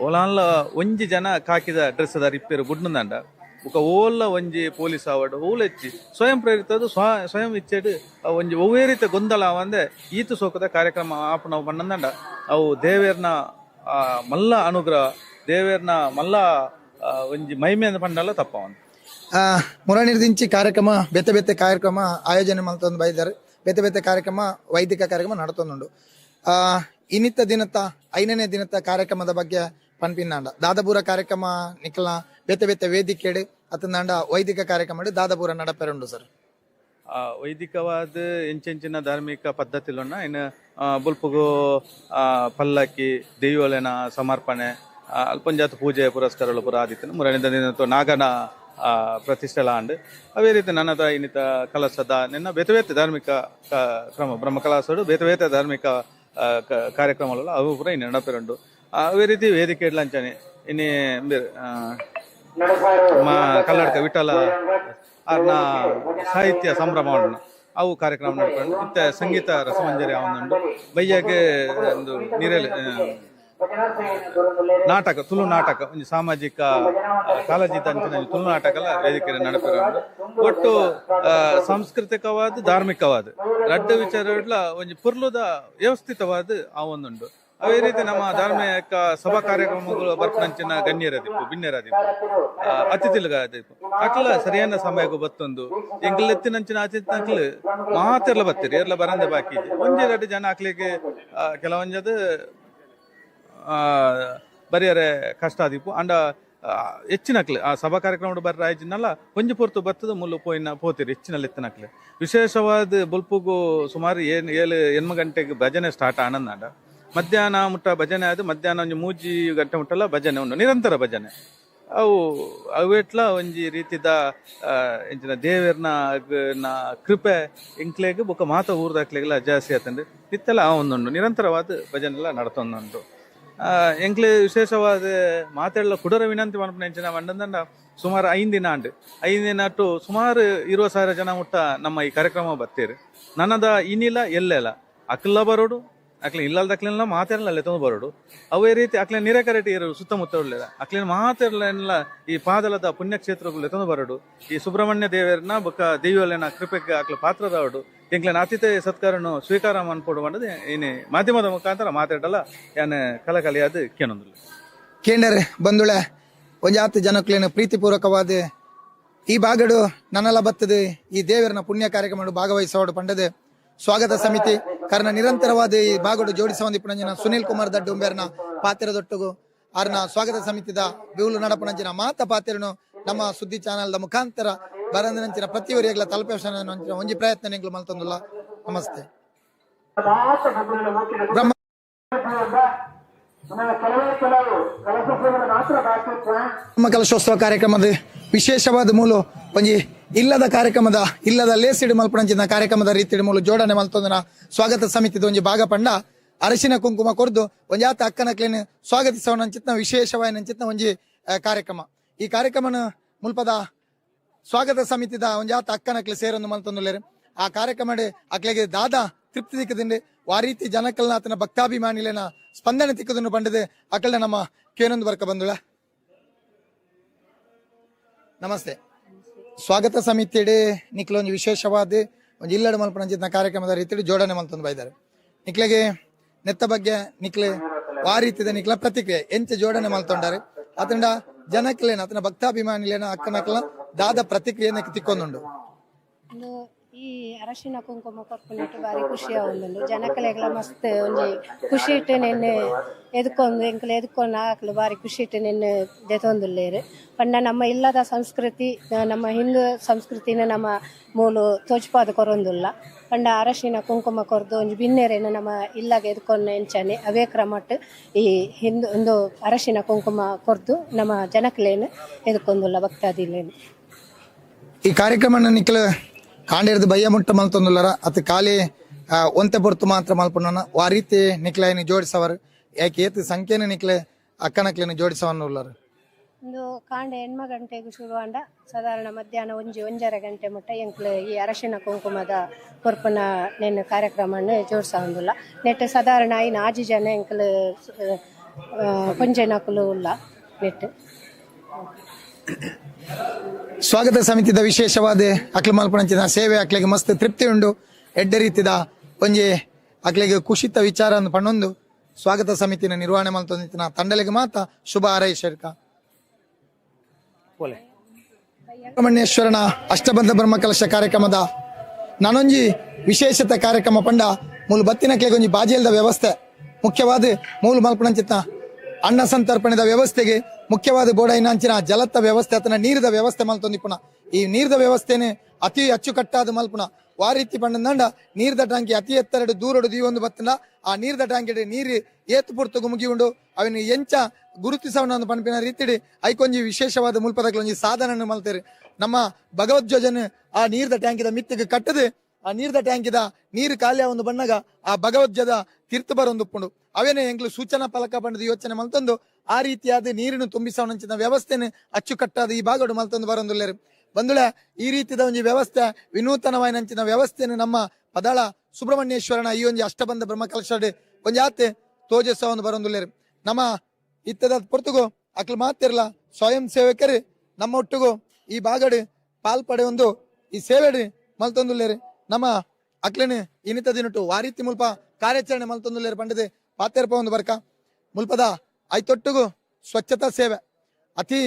ಓಲಾನ್ಲ ಒಂಜಿ ಜನ ಕಾಕಿದ ಡ್ರೆಸ್ ದಾರ ಇಪ್ಪೇರು ಬುಡ್ನಂದಾಂಡ ಬೊಕ ಓಲ್ಲ ಒಂಜಿ ಪೊಲೀಸ್ ಆವಡ್ ಓಲ ಹೆಚ್ಚಿ ಸ್ವಯಂ ಪ್ರೇರಿತದು ಸ್ವಯಂ ಇಚ್ಛೆಡ್ ಒಂಜಿ ಒವ್ವೇ ರೀತಿಯ ಗೊಂದಲ ಅವಂದೆ ಈತು ಸೋಕದ ಕಾರ್ಯಕ್ರಮ ಆಪು ನಾವು ಬಣ್ಣಂದಾಂಡ ಅವು ದೇವೇರ್ನ ಮಲ್ಲ ಅನುಗ್ರಹ ದೇವೇರ್ನ ಮಲ್ಲ ಒಂಜಿ ಮಹಿಮೆ ಪಂಡಲ ತಪ್ಪವನ್. ಮುರಣಿರ್ದಿಂಚಿ ಕಾರ್ಯಕ್ರಮ ಬೇತೆ ಬೇತೆ ಕಾರ್ಯಕ್ರಮ ಆಯೋಜನೆ ಮಲ್ತೊಂದು ಬೈದಾರೆ ಬೇತೆ ಬೇತೆ ಕಾರ್ಯಕ್ರಮ ವೈದಿಕ ಕಾರ್ಯಕ್ರಮ ನಡತೊಂದುಂಡು. ಇನ್ನಿತ್ತ ದಿನತ್ತ 5ನೇ ದಿನತ್ತ ಕಾರ್ಯಕ್ರಮದ ಬಗ್ಗೆ ಪನ್ಪಿನಾಂಡ ದಾದಪುರ ಕಾರ್ಯಕ್ರಮ ನಿಖಲ ಬೇತೆ ಬೇತೆ ವೇದಿಕೆಡು ಅತಂದಾಂಡ ವೈದಿಕ ಕಾರ್ಯಕ್ರಮ ದಾದಪುರ ನಡಪೆರುಂಡು ಸರ್. ವೈದಿಕವಾದ ಎಂಚೆಂಚಿನ ಧಾರ್ಮಿಕ ಪದ್ಧತಿಲೊನ್ನ ಇನ್ನು ಬುಲ್ಪುಗು ಪಲ್ಲಕ್ಕಿ ದೈವಲೆನ ಸಮರ್ಪಣೆ ಅಲ್ಪಂಜಾತ ಪೂಜೆ ಪುರಸ್ಕಾರಗಳು ಪೂರ ಆದಿತ್ತನ ಮುರಣಿದ ದಿನ ನಾಗನ ಪ್ರತಿಷ್ಠೆಲ ಅಂಡ್ ಅವೇ ರೀತಿ ನನ್ನದ ಇನ್ನಿತ ಕಲಸದ ನಿನ್ನ ಬೇತೆ ಬೇತೆ ಧಾರ್ಮಿಕ ಕ್ರಮ ಬ್ರಹ್ಮ ಕಲಾಸಡು ಬೇತೆ ಬೇತೆ ಧಾರ್ಮಿಕ ಕಾರ್ಯಕ್ರಮಗಳು ಅವು ಪೂರ ಇನ್ನು ನಡಪೆರುಂಡು. ಅವೇ ರೀತಿ ವೇದಿಕೆ ಇಡ್ಲಂಚನೆ ಇನ್ನೇ Kalladka Vittala ಆರ್ನ ಸಾಹಿತ್ಯ ಸಂಭ್ರಮ ಉಂಡು ಅವು ಕಾರ್ಯಕ್ರಮ ನಡ್ಕೊಂಡು ಇತ್ತೆ ಸಂಗೀತ ರಸಮಂಜರಿ ಅವನುಂಡು ಬಯ್ಯಗೆ ಒಂದು ನೀರಲ್ಲಿ ನಾಟಕ ತುಳು ನಾಟಕ ಒಂದು ಸಾಮಾಜಿಕ ಕಾಳಜಿ ಅಂಚಿನ ತುಳು ನಾಟಕ ಎಲ್ಲ ವೇದಿಕೆ ನಡಪಿರ ಒಟ್ಟು ಸಾಂಸ್ಕೃತಿಕವಾದ ಧಾರ್ಮಿಕವಾದ ರಡ್ಡು ವಿಚಾರಗಳ ಒಂಜಿ ಪುರ್ಲುದ ವ್ಯವಸ್ಥಿತವಾದ ಆ ಒಂದುಂಡು. ಅದೇ ರೀತಿ ನಮ್ಮ ಧಾರ್ಮಿಕ ಸಭಾ ಕಾರ್ಯಕ್ರಮಗಳು ಬರ್ಪನಂಚಿನ ಗಣ್ಯರದಿಪ್ಪು ಬಿನ್ನೆರದಿಪ್ಪು ಅತಿಥಿಲುಗಾದಿಪ್ಪು ಅಕ್ಲ ಸರಿಯಾದ ಸಮಯಕ್ಕೂ ಬತ್ತೊಂದು ಎಂಕಲ್ ಎತ್ತಿನಂಚಿನ ಅತಿಥಿ ಅಕ್ಲು ಮಾತೆರ್ಲ ಬತ್ತೀರಿ ಎರ್ಲ ಬರಂದೆ ಬಾಕಿ ಇದೆ. ಒಂಜಿ ರಡ್ಡು ಜನ ಅಕ್ಲಿಗೆ ಕೆಲವೊಂಜದು ಬರಿಯರೆ ಕಷ್ಟ ಆದಿಪ್ಪು ಅಂಡ ಹೆಚ್ಚಿನಕ್ಲು ಆ ಸಭಾ ಕಾರ್ಯಕ್ರಮ ಬರ್ರ ಆಯ್ಜಿನಲ್ಲ ಒಂಜಿ ಪೊರ್ತು ಬತ್ತದ ಮುಲ್ಲು ಪೋಯಿನ ಪೋತಿರಿ ಹೆಚ್ಚಿನಲ್ಲಿ ಎತ್ತಿನಕ್ಲು. ವಿಶೇಷವಾದ ಬೊಲ್ಪುಗು ಸುಮಾರು ಏನ್ ಏಳು ಎನ್ಮ ಗಂಟೆಗೆ ಭಜನೆ ಸ್ಟಾರ್ಟ್ ಆನಂದಾಂಡ ಮಧ್ಯಾಹ್ನ ಮುಟ್ಟ ಭಜನೆ ಅದು ಮಧ್ಯಾಹ್ನ ಒಂಜಿ ಮೂಜಿ ಗಂಟೆ ಮುಟ್ಟಲ್ಲ ಭಜನೆ ಉಂಡು ನಿರಂತರ ಭಜನೆ. ಅವು ಅವೆಟ್ಲ ಒಂಜಿ ರೀತಿದ ಎಂಚಿನ ದೇವೆರ್ನ ಕೃಪೆ ಎಂಕ್ಲೆಗ್ ಬೊಕ್ಕ ಮಾತ ಊರ್ದಾಕ್ಲೆಗೆಲ್ಲ ಜಾಸ್ತಿ ಆತಂಡು ಇತ್ತೆಲ್ಲ ಆ ಒಂದುಂಡು ನಿರಂತರವಾದ ಭಜನೆ ಎಲ್ಲ ನಡತೊಂದುಂಡು. ಎಂಕ್ಲೆ ವಿಶೇಷವಾದ ಮಾತೆಲ್ಲ ಕುಡರ ವಿನಂತಿ ಮನ್ಪುನ ಎಂಚಿನ ಮಂಡಂದಂಡ ಸುಮಾರು 5 ದಿನ ಅಂಡು 5 ದಿನ ಅಟ್ಟು ಸುಮಾರು 20,000 ಜನ ಮುಟ್ಟ ನಮ್ಮ ಈ ಕಾರ್ಯಕ್ರಮ ಬತ್ತೀರಿ. ನನ್ನದ ಇನ್ನಿಲ್ಲ ಎಲ್ಲೆಲ್ಲ ಅಕ್ಲ ಬರೋಡು ಅಕ್ಲೆ ಇಲ್ಲಲ್ದಕ್ಲೆಲ್ಲ ಮಾತೆಲ್ಲ ಲೆತ್ತೊಂದು ಬರೋಡು. ಅವೇ ರೀತಿ ಅಕ್ಲೆ ನಿರೆಕರೆಟಿ ಇರೋ ಸುತ್ತಮುತ್ತ ಉಳ್ಳೆದ ಅಕ್ಲಿನ ಮಾತೆಲ್ಲ ಈ ಪಾದಲದ ಪುಣ್ಯಕ್ಷೇತ್ರಗಳು ಲೆತ್ತೊಂದು ಬರೋಡು. ಈ ಸುಬ್ರಹ್ಮಣ್ಯ ದೇವರನ್ನ ಬೊಕ್ಕ ದೇವಿಯಲ್ಲೇನ ಕೃಪೆಗೆ ಅಕ್ಲ ಪಾತ್ರದವಡು ಎಂಕ್ಲೆನ ಅತಿಥಿ ಸತ್ಕಾರನು ಸ್ವೀಕಾರ ಮನ್ಪೋಡು ಮಂಡದು ಏನೇ ಮಾಧ್ಯಮದ ಮುಖಾಂತರ ಮಾತಾಡಲ್ಲ ಯಾನೆ ಕಲಕಲಿಯಾದ ಕೇನೊಂದಿಲ್ಲ. ಕೇಂದ್ರ ಬಂಧುಳೆ ಒಂಜಾತಿ ಜನಕ್ಲೇನ ಪ್ರೀತಿಪೂರ್ವಕವಾದ ಈ ಭಾಗಡು ನನ್ನೆಲ್ಲ ಬತ್ತದೆ ಈ ದೇವರನ ಪುಣ್ಯ ಕಾರ್ಯಕ್ರಮ ಭಾಗವಹಿಸೋಡು ಪಂಡದೆ ಸ್ವಾಗತ ಸಮಿತಿ ಕಾರಣ ನಿರಂತರವಾದ ಈ ಭಾಗಡು ಜೋಡಿಸುವಂದಿಪ್ಪುನಂಜಿನ ಸುನೀಲ್ ಕುಮಾರ್ ದಡ್ಡುಂಬೇರ್ನ ಪಾತ್ರದೊಟ್ಟುಗು ಆರ್ನ ಸ್ವಾಗತ ಸಮಿತಿದ ಬಿವುಲು ನಡಪುನಂಜಿನ ಮಾತ ಪಾತ್ರನು ನಮ್ಮ ಸುದ್ದಿ ಚಾನೆಲ್ದ ಮುಖಾಂತರ ಬರಂದಿನಂಚಿನ ಪ್ರತಿಯೊರಿಯಗಳ ತಲುಪಿಸ ಒಂಜಿ ಪ್ರಯತ್ನ ಎಂಕ್ಲು ಮಲ್ತೊಂದುಲ್ಲ. ನಮಸ್ತೆ. ಬ್ರಹ್ಮ ಕಲಶೋತ್ಸವ ಕಾರ್ಯಕ್ರಮದ ವಿಶೇಷವಾದ ಮೂಲ ಒಂಜಿ ಇಲ್ಲದ ಕಾರ್ಯಕ್ರಮದ ಇಲ್ಲದ ಲೇಸಿಡು ಮಲ್ಪಣಂಚಿನ ಕಾರ್ಯಕ್ರಮದ ರೀತಿಯ ಮೂಲ ಜೋಡಣೆ ಮಲ್ತೊಂದನ ಸ್ವಾಗತ ಸಮಿತಿದ ಒಂಜಿ ಭಾಗ ಪಂಡ ಅರಶಿನ ಕುಂಕುಮ ಕೊರ್ದು ಒಂಜಾತ ಅಕ್ಕನಕ್ಲೇನು ಸ್ವಾಗತಿಸವನಂಚಿತ್ನ ವಿಶೇಷವಾಯಿನಂಚಿತ್ನ ಒಂಜಿ ಕಾರ್ಯಕ್ರಮ. ಈ ಕಾರ್ಯಕ್ರಮನ ಮುಲ್ಪದ ಸ್ವಾಗತ ಸಮಿತಿದ ಒಂಜಾತ ಅಕ್ಕನಕ್ಲೆ ಸೇರೊಂದು ಮಲ್ತೊಂದುಲ್ಲೇರು. ಆ ಕಾರ್ಯಕ್ರಮ ಅಕ್ಲೆಗೆ ದಾದಾ ತೃಪ್ತಿ ತಿಕ್ಕದಿಂಡೆ ಆ ರೀತಿ ಜನಕಲ್ನ ಆತನ ಭಕ್ತಾಭಿಮಾನಿಲೇನ ಸ್ಪಂದನೆ ತಿಕ್ಕದನ್ನು ಪಂಡದೆ ಅಕಲ್ನ ನಮ್ಮ ಕೇನೊಂದು ಬರ್ಕ ಬಂದುಳ. ನಮಸ್ತೆ. ಸ್ವಾಗತ ಸಮಿತಿಡೆ ನಿಕ್ಲ ಒಂಜಿ ವಿಶೇಷವಾದ ಒಂಜಿ ಇಲ್ಲಡ ಮಲ್ಪನಂಚಿನ ಕಾರ್ಯಕ್ರಮದ ರೀತಿಯಲ್ಲಿ ಜೋಡಣೆ ಮಲ್ತೊಂದು ಬೈದಾರೆ. ನಿಕ್ಲೆಗೆ ನೆತ್ತ ಬಗ್ಗೆ ನಿಕ್ಲೆ ಆ ರೀತಿದ ನಿಕ್ಲ ಪ್ರತಿಕ್ರಿಯೆ ಎಂಚ ಜೋಡಣೆ ಮಲ್ತೊಂಡಾರೆ ಆತಂಡ ಜನಕ್ಲೇನ ಆತನ ಭಕ್ತಾಭಿಮಾನಿಲೇನ ಅಕ್ಕನಕ್ಲ ದಾದ ಪ್ರತಿಕ್ರಿಯೆ ತಿಕ್ಕೊಂದುಂಡು. ಈ ಅರಶಿನ ಕುಂಕುಮ ಕೊರ್ಪುನೆಟ್ ಬಾರಿ ಖುಷಿ ಆವೊಂದುಂಡು. ಜನಕಲೆಗ್ಲ ಮಸ್ತ್ ಒಂಜಿ ಖುಷಿ ಇಟ್ಟು ನೆನ್ನೆ ಎದ್ಕೊಂದು ಎಂಕುಲು ಎದ್ಕೊಂಡು ಆಕ್ಲು ಬಾರಿ ಖುಷಿ ಇಟ್ಟು ನೆನ್ನೆ ದೆತೊಂದುಲ್ಲೇರು. ಪಂಡ ನಮ್ಮ ಇಲ್ಲದ ಸಂಸ್ಕೃತಿ ನಮ್ಮ ಹಿಂದೂ ಸಂಸ್ಕೃತಿನ ನಮ್ಮ ಮೂಲು ತೋಚ್ಪಾದ ಕೊರೊಂದುಲ್ಲ. ಪಂಡ ಅರಶಿನ ಕುಂಕುಮ ಕೊರ್ದು ಒಂಜಿ ಬಿನ್ನೆರೇನು ನಮ್ಮ ಇಲ್ಲಾಗ ಎದ್ಕೊಂಡು ಎಂಚನೆ ಅವೇ ಕ್ರಮಟ್ ಈ ಹಿಂದೂ ಒಂದು ಅರಶಿನ ಕುಂಕುಮ ಕೊರ್ದು ನಮ್ಮ ಜನಕ್ಲೇನು ಎದ್ಕೊಂದುಲ್ಲ ಭಕ್ತಾದಿಲೇನು. ಈ ಕಾರ್ಯಕ್ರಮ ನಿಕ್ಲು ಕಾಂಡೇರ್ದು ಬಯ್ಯ ಮುಟ್ಟ ಮಲ್ತೊಂದುಲ್ಲರ ಅತ್ ಖಾಲಿ ಒಂತೆ ಪೊರ್ತು ಮಾತ್ರ ಮಲ್ಪುನ ಆ ರೀತಿ ನಿಕ್ಲೈನ್ ಜೋಡಿಸವರು ಯಾಕೆ ಏತ್ ಸಂಖ್ಯೆನ ನಿಕ್ಲೆ ಅಕ್ಕನಕ್ಲೇನು ಜೋಡಿಸವನ್ನ ಉಲ್ಲರು. ಒಂದು ಕಾಂಡ ಎಣ್ಮ ಗಂಟೆಗೆ ಶುರುವಾಂಡ ಸಾಧಾರಣ ಮಧ್ಯಾಹ್ನ 1-1.5 ಗಂಟೆ ಮುಟ್ಟ ಎಂಕ್ಲು ಈ ಅರಶಿನ ಕುಂಕುಮದ ಕೊರ್ಪುನ ನೆನ್ನ ಕಾರ್ಯಕ್ರಮವನ್ನು ಜೋಡಿಸೊಂದುಲ್ಲ. ನೆಟ್ ಸಾಧಾರಣ 5 ಜನ ಎಂಕ್ಲು ಪಂಜನಕುಲು ಉಲ್ಲ ನೆಟ್. ಸ್ವಾಗತ ಸಮಿತಿದ ವಿಶೇಷವಾದ ಅಕ್ಲೆ ಮಲ್ಪಣಂಚಿನ ಸೇವೆ ಅಕ್ಲೆಗೆ ಮಸ್ತ್ ತೃಪ್ತಿ ಉಂಡು. ಎಡ್ಡೆ ರೀತಿದ ಒಂಜಿ ಅಕ್ಲೆಗೆ ಖುಷಿತ ವಿಚಾರ ಪಣ್ಣೊಂದು ಸ್ವಾಗತ ಸಮಿತಿನ ನಿರ್ವಹಣೆ ಮಲ್ತೊಂದಿತ್ತಿನ ತಂಡಲಿಗೆ ಮಾತ ಶುಭ ಹಾರೈಸರ್ಕ. ಸುಬ್ರಹ್ಮಣ್ಯೇಶ್ವರನ ಅಷ್ಟಬಂಧ ಬ್ರಹ್ಮಕಲಶ ಕಾರ್ಯಕ್ರಮದ ನಾನೊಂಜಿ ವಿಶೇಷತೆ ಕಾರ್ಯಕ್ರಮ ಪಂಡ ಮೂಲು ಬತ್ತಿನಕ್ಲೆಗೆ ಒಂಜಿ ಬಾಜಿಯಲ್ದ ವ್ಯವಸ್ಥೆ ಮುಖ್ಯವಾದ ಮೂಲು ಮಲ್ಪಣಂಚಿತ್ತ ಅನ್ನ ಸಂತರ್ಪಣೆದ ವ್ಯವಸ್ಥೆಗೆ ಮುಖ್ಯವಾದ ಬೋಡೈನ ಅಂಚಿನ ಜಲತ್ತ ವ್ಯವಸ್ಥೆ ಆತನ ನೀರಿದ ವ್ಯವಸ್ಥೆ ಮಲ್ತೊಂದಿಪ್ಪುನ. ಈ ನೀರಿದ ವ್ಯವಸ್ಥೆನೆ ಅತಿ ಅಚ್ಚುಕಟ್ಟಾದ ಮಲ್ಪುನ ವಾ ರೀತಿ ಪಂಡಂದಂಡ ನೀರ್ದ ಟ್ಯಾಂಕಿ ಅತಿ ಎತ್ತರಡು ದೂರಡು ದೀವೊಂದು ಬತ್ತಂಡ ಆ ನೀರ್ದ ಟ್ಯಾಂಕಿ ನೀರು ಏತು ಪುರ್ತಗು ಮುಗಿಯುಂಡು ಅವನ ಎಂಚ ಗುರುತಿಸವನ ಪನ್ಪಿನ ರೀತಿಡಿ ಐಕೊಂಜಿ ವಿಶೇಷವಾದ ಮುಲ್ಪದಕ್ಲೊಂಜಿ ಸಾಧನ ಮಲ್ತೇರು. ನಮ್ಮ ಭಗವದ್ಜೋಜನ ಆ ನೀರ್ದ ಟ್ಯಾಂಕಿದ ಮಿತ್ತಿಗೆ ಕಟ್ಟದೆ ಆ ನೀರ್ದ ಟ್ಯಾಂಕಿದ ನೀರು ಖಾಲಿ ಒಂದು ಬಣ್ಣಗ ಆ ಭಗವದ್ಜದ ತೀರ್ಥ ಬರೊಂದು ಉಪ್ಪುಂಡು ಅವೇನೆ ಎಂಕ್ಲು ಸೂಚನಾ ಫಲಕ ಬಂಡದ ಯೋಚನೆ ಮಲ್ತೊಂದು ಆ ರೀತಿಯಾದ ನೀರನ್ನು ತುಂಬಿಸವನಂಚಿನ ವ್ಯವಸ್ಥೆನ ಅಚ್ಚುಕಟ್ಟಾದ ಈ ಭಾಗಡು ಮಲ್ತೊಂದು ಬರೊಂದುಲ್ಲೆರ್. ಬಂದುಳೆ ಈ ರೀತಿದ ಒಂಜಿ ವ್ಯವಸ್ಥೆ ವಿನೂತನವಾಯಿನಂಚಿನ ವ್ಯವಸ್ಥೆಯನ್ನು ನಮ್ಮ ಪದಾಳ ಸುಬ್ರಹ್ಮಣ್ಯೇಶ್ವರನ ಈ ಒಂಜಿ ಅಷ್ಟಬಂಧ ಬ್ರಹ್ಮಕಲಶಡ್ ಒಂಜಿ ಆತೆ ತೋಜಸ್ಸವನ್ನು ಬರೊಂದುಲ್ಲೆರ್. ನಮ್ಮ ಇತ್ತದ ಪೊರ್ತುಗು ಅಕ್ಲು ಮಾತಿರ್ಲ ಸ್ವಯಂ ಸೇವಕರು ನಮ್ಮ ಒಟ್ಟುಗು ಈ ಭಾಗಡು ಪಾಲ್ ಪಡೆಯೊಂದು ಈ ಸೇವೆಡು ಮಲ್ತೊಂದುಲ್ಲೆರ್. ನಮ್ಮ ಅಕ್ಲೇನೆ ಇನಿತ ದಿನಟು ವಾರೀತಿ ಮುಲ್ಪ ಕಾರ್ಯಾಚರಣೆ ಮಲ್ತೊಂದುಲ್ಲೆರ್ ಪಂಡದೆ ಪಾತೆರ್ಪ ಒಂದು ಬರ್ಕ ಮುಲ್ಪದ ಐತೊಟ್ಟುಗು ಸ್ವಚ್ಛತಾ ಸೇವೆ ಅತಿ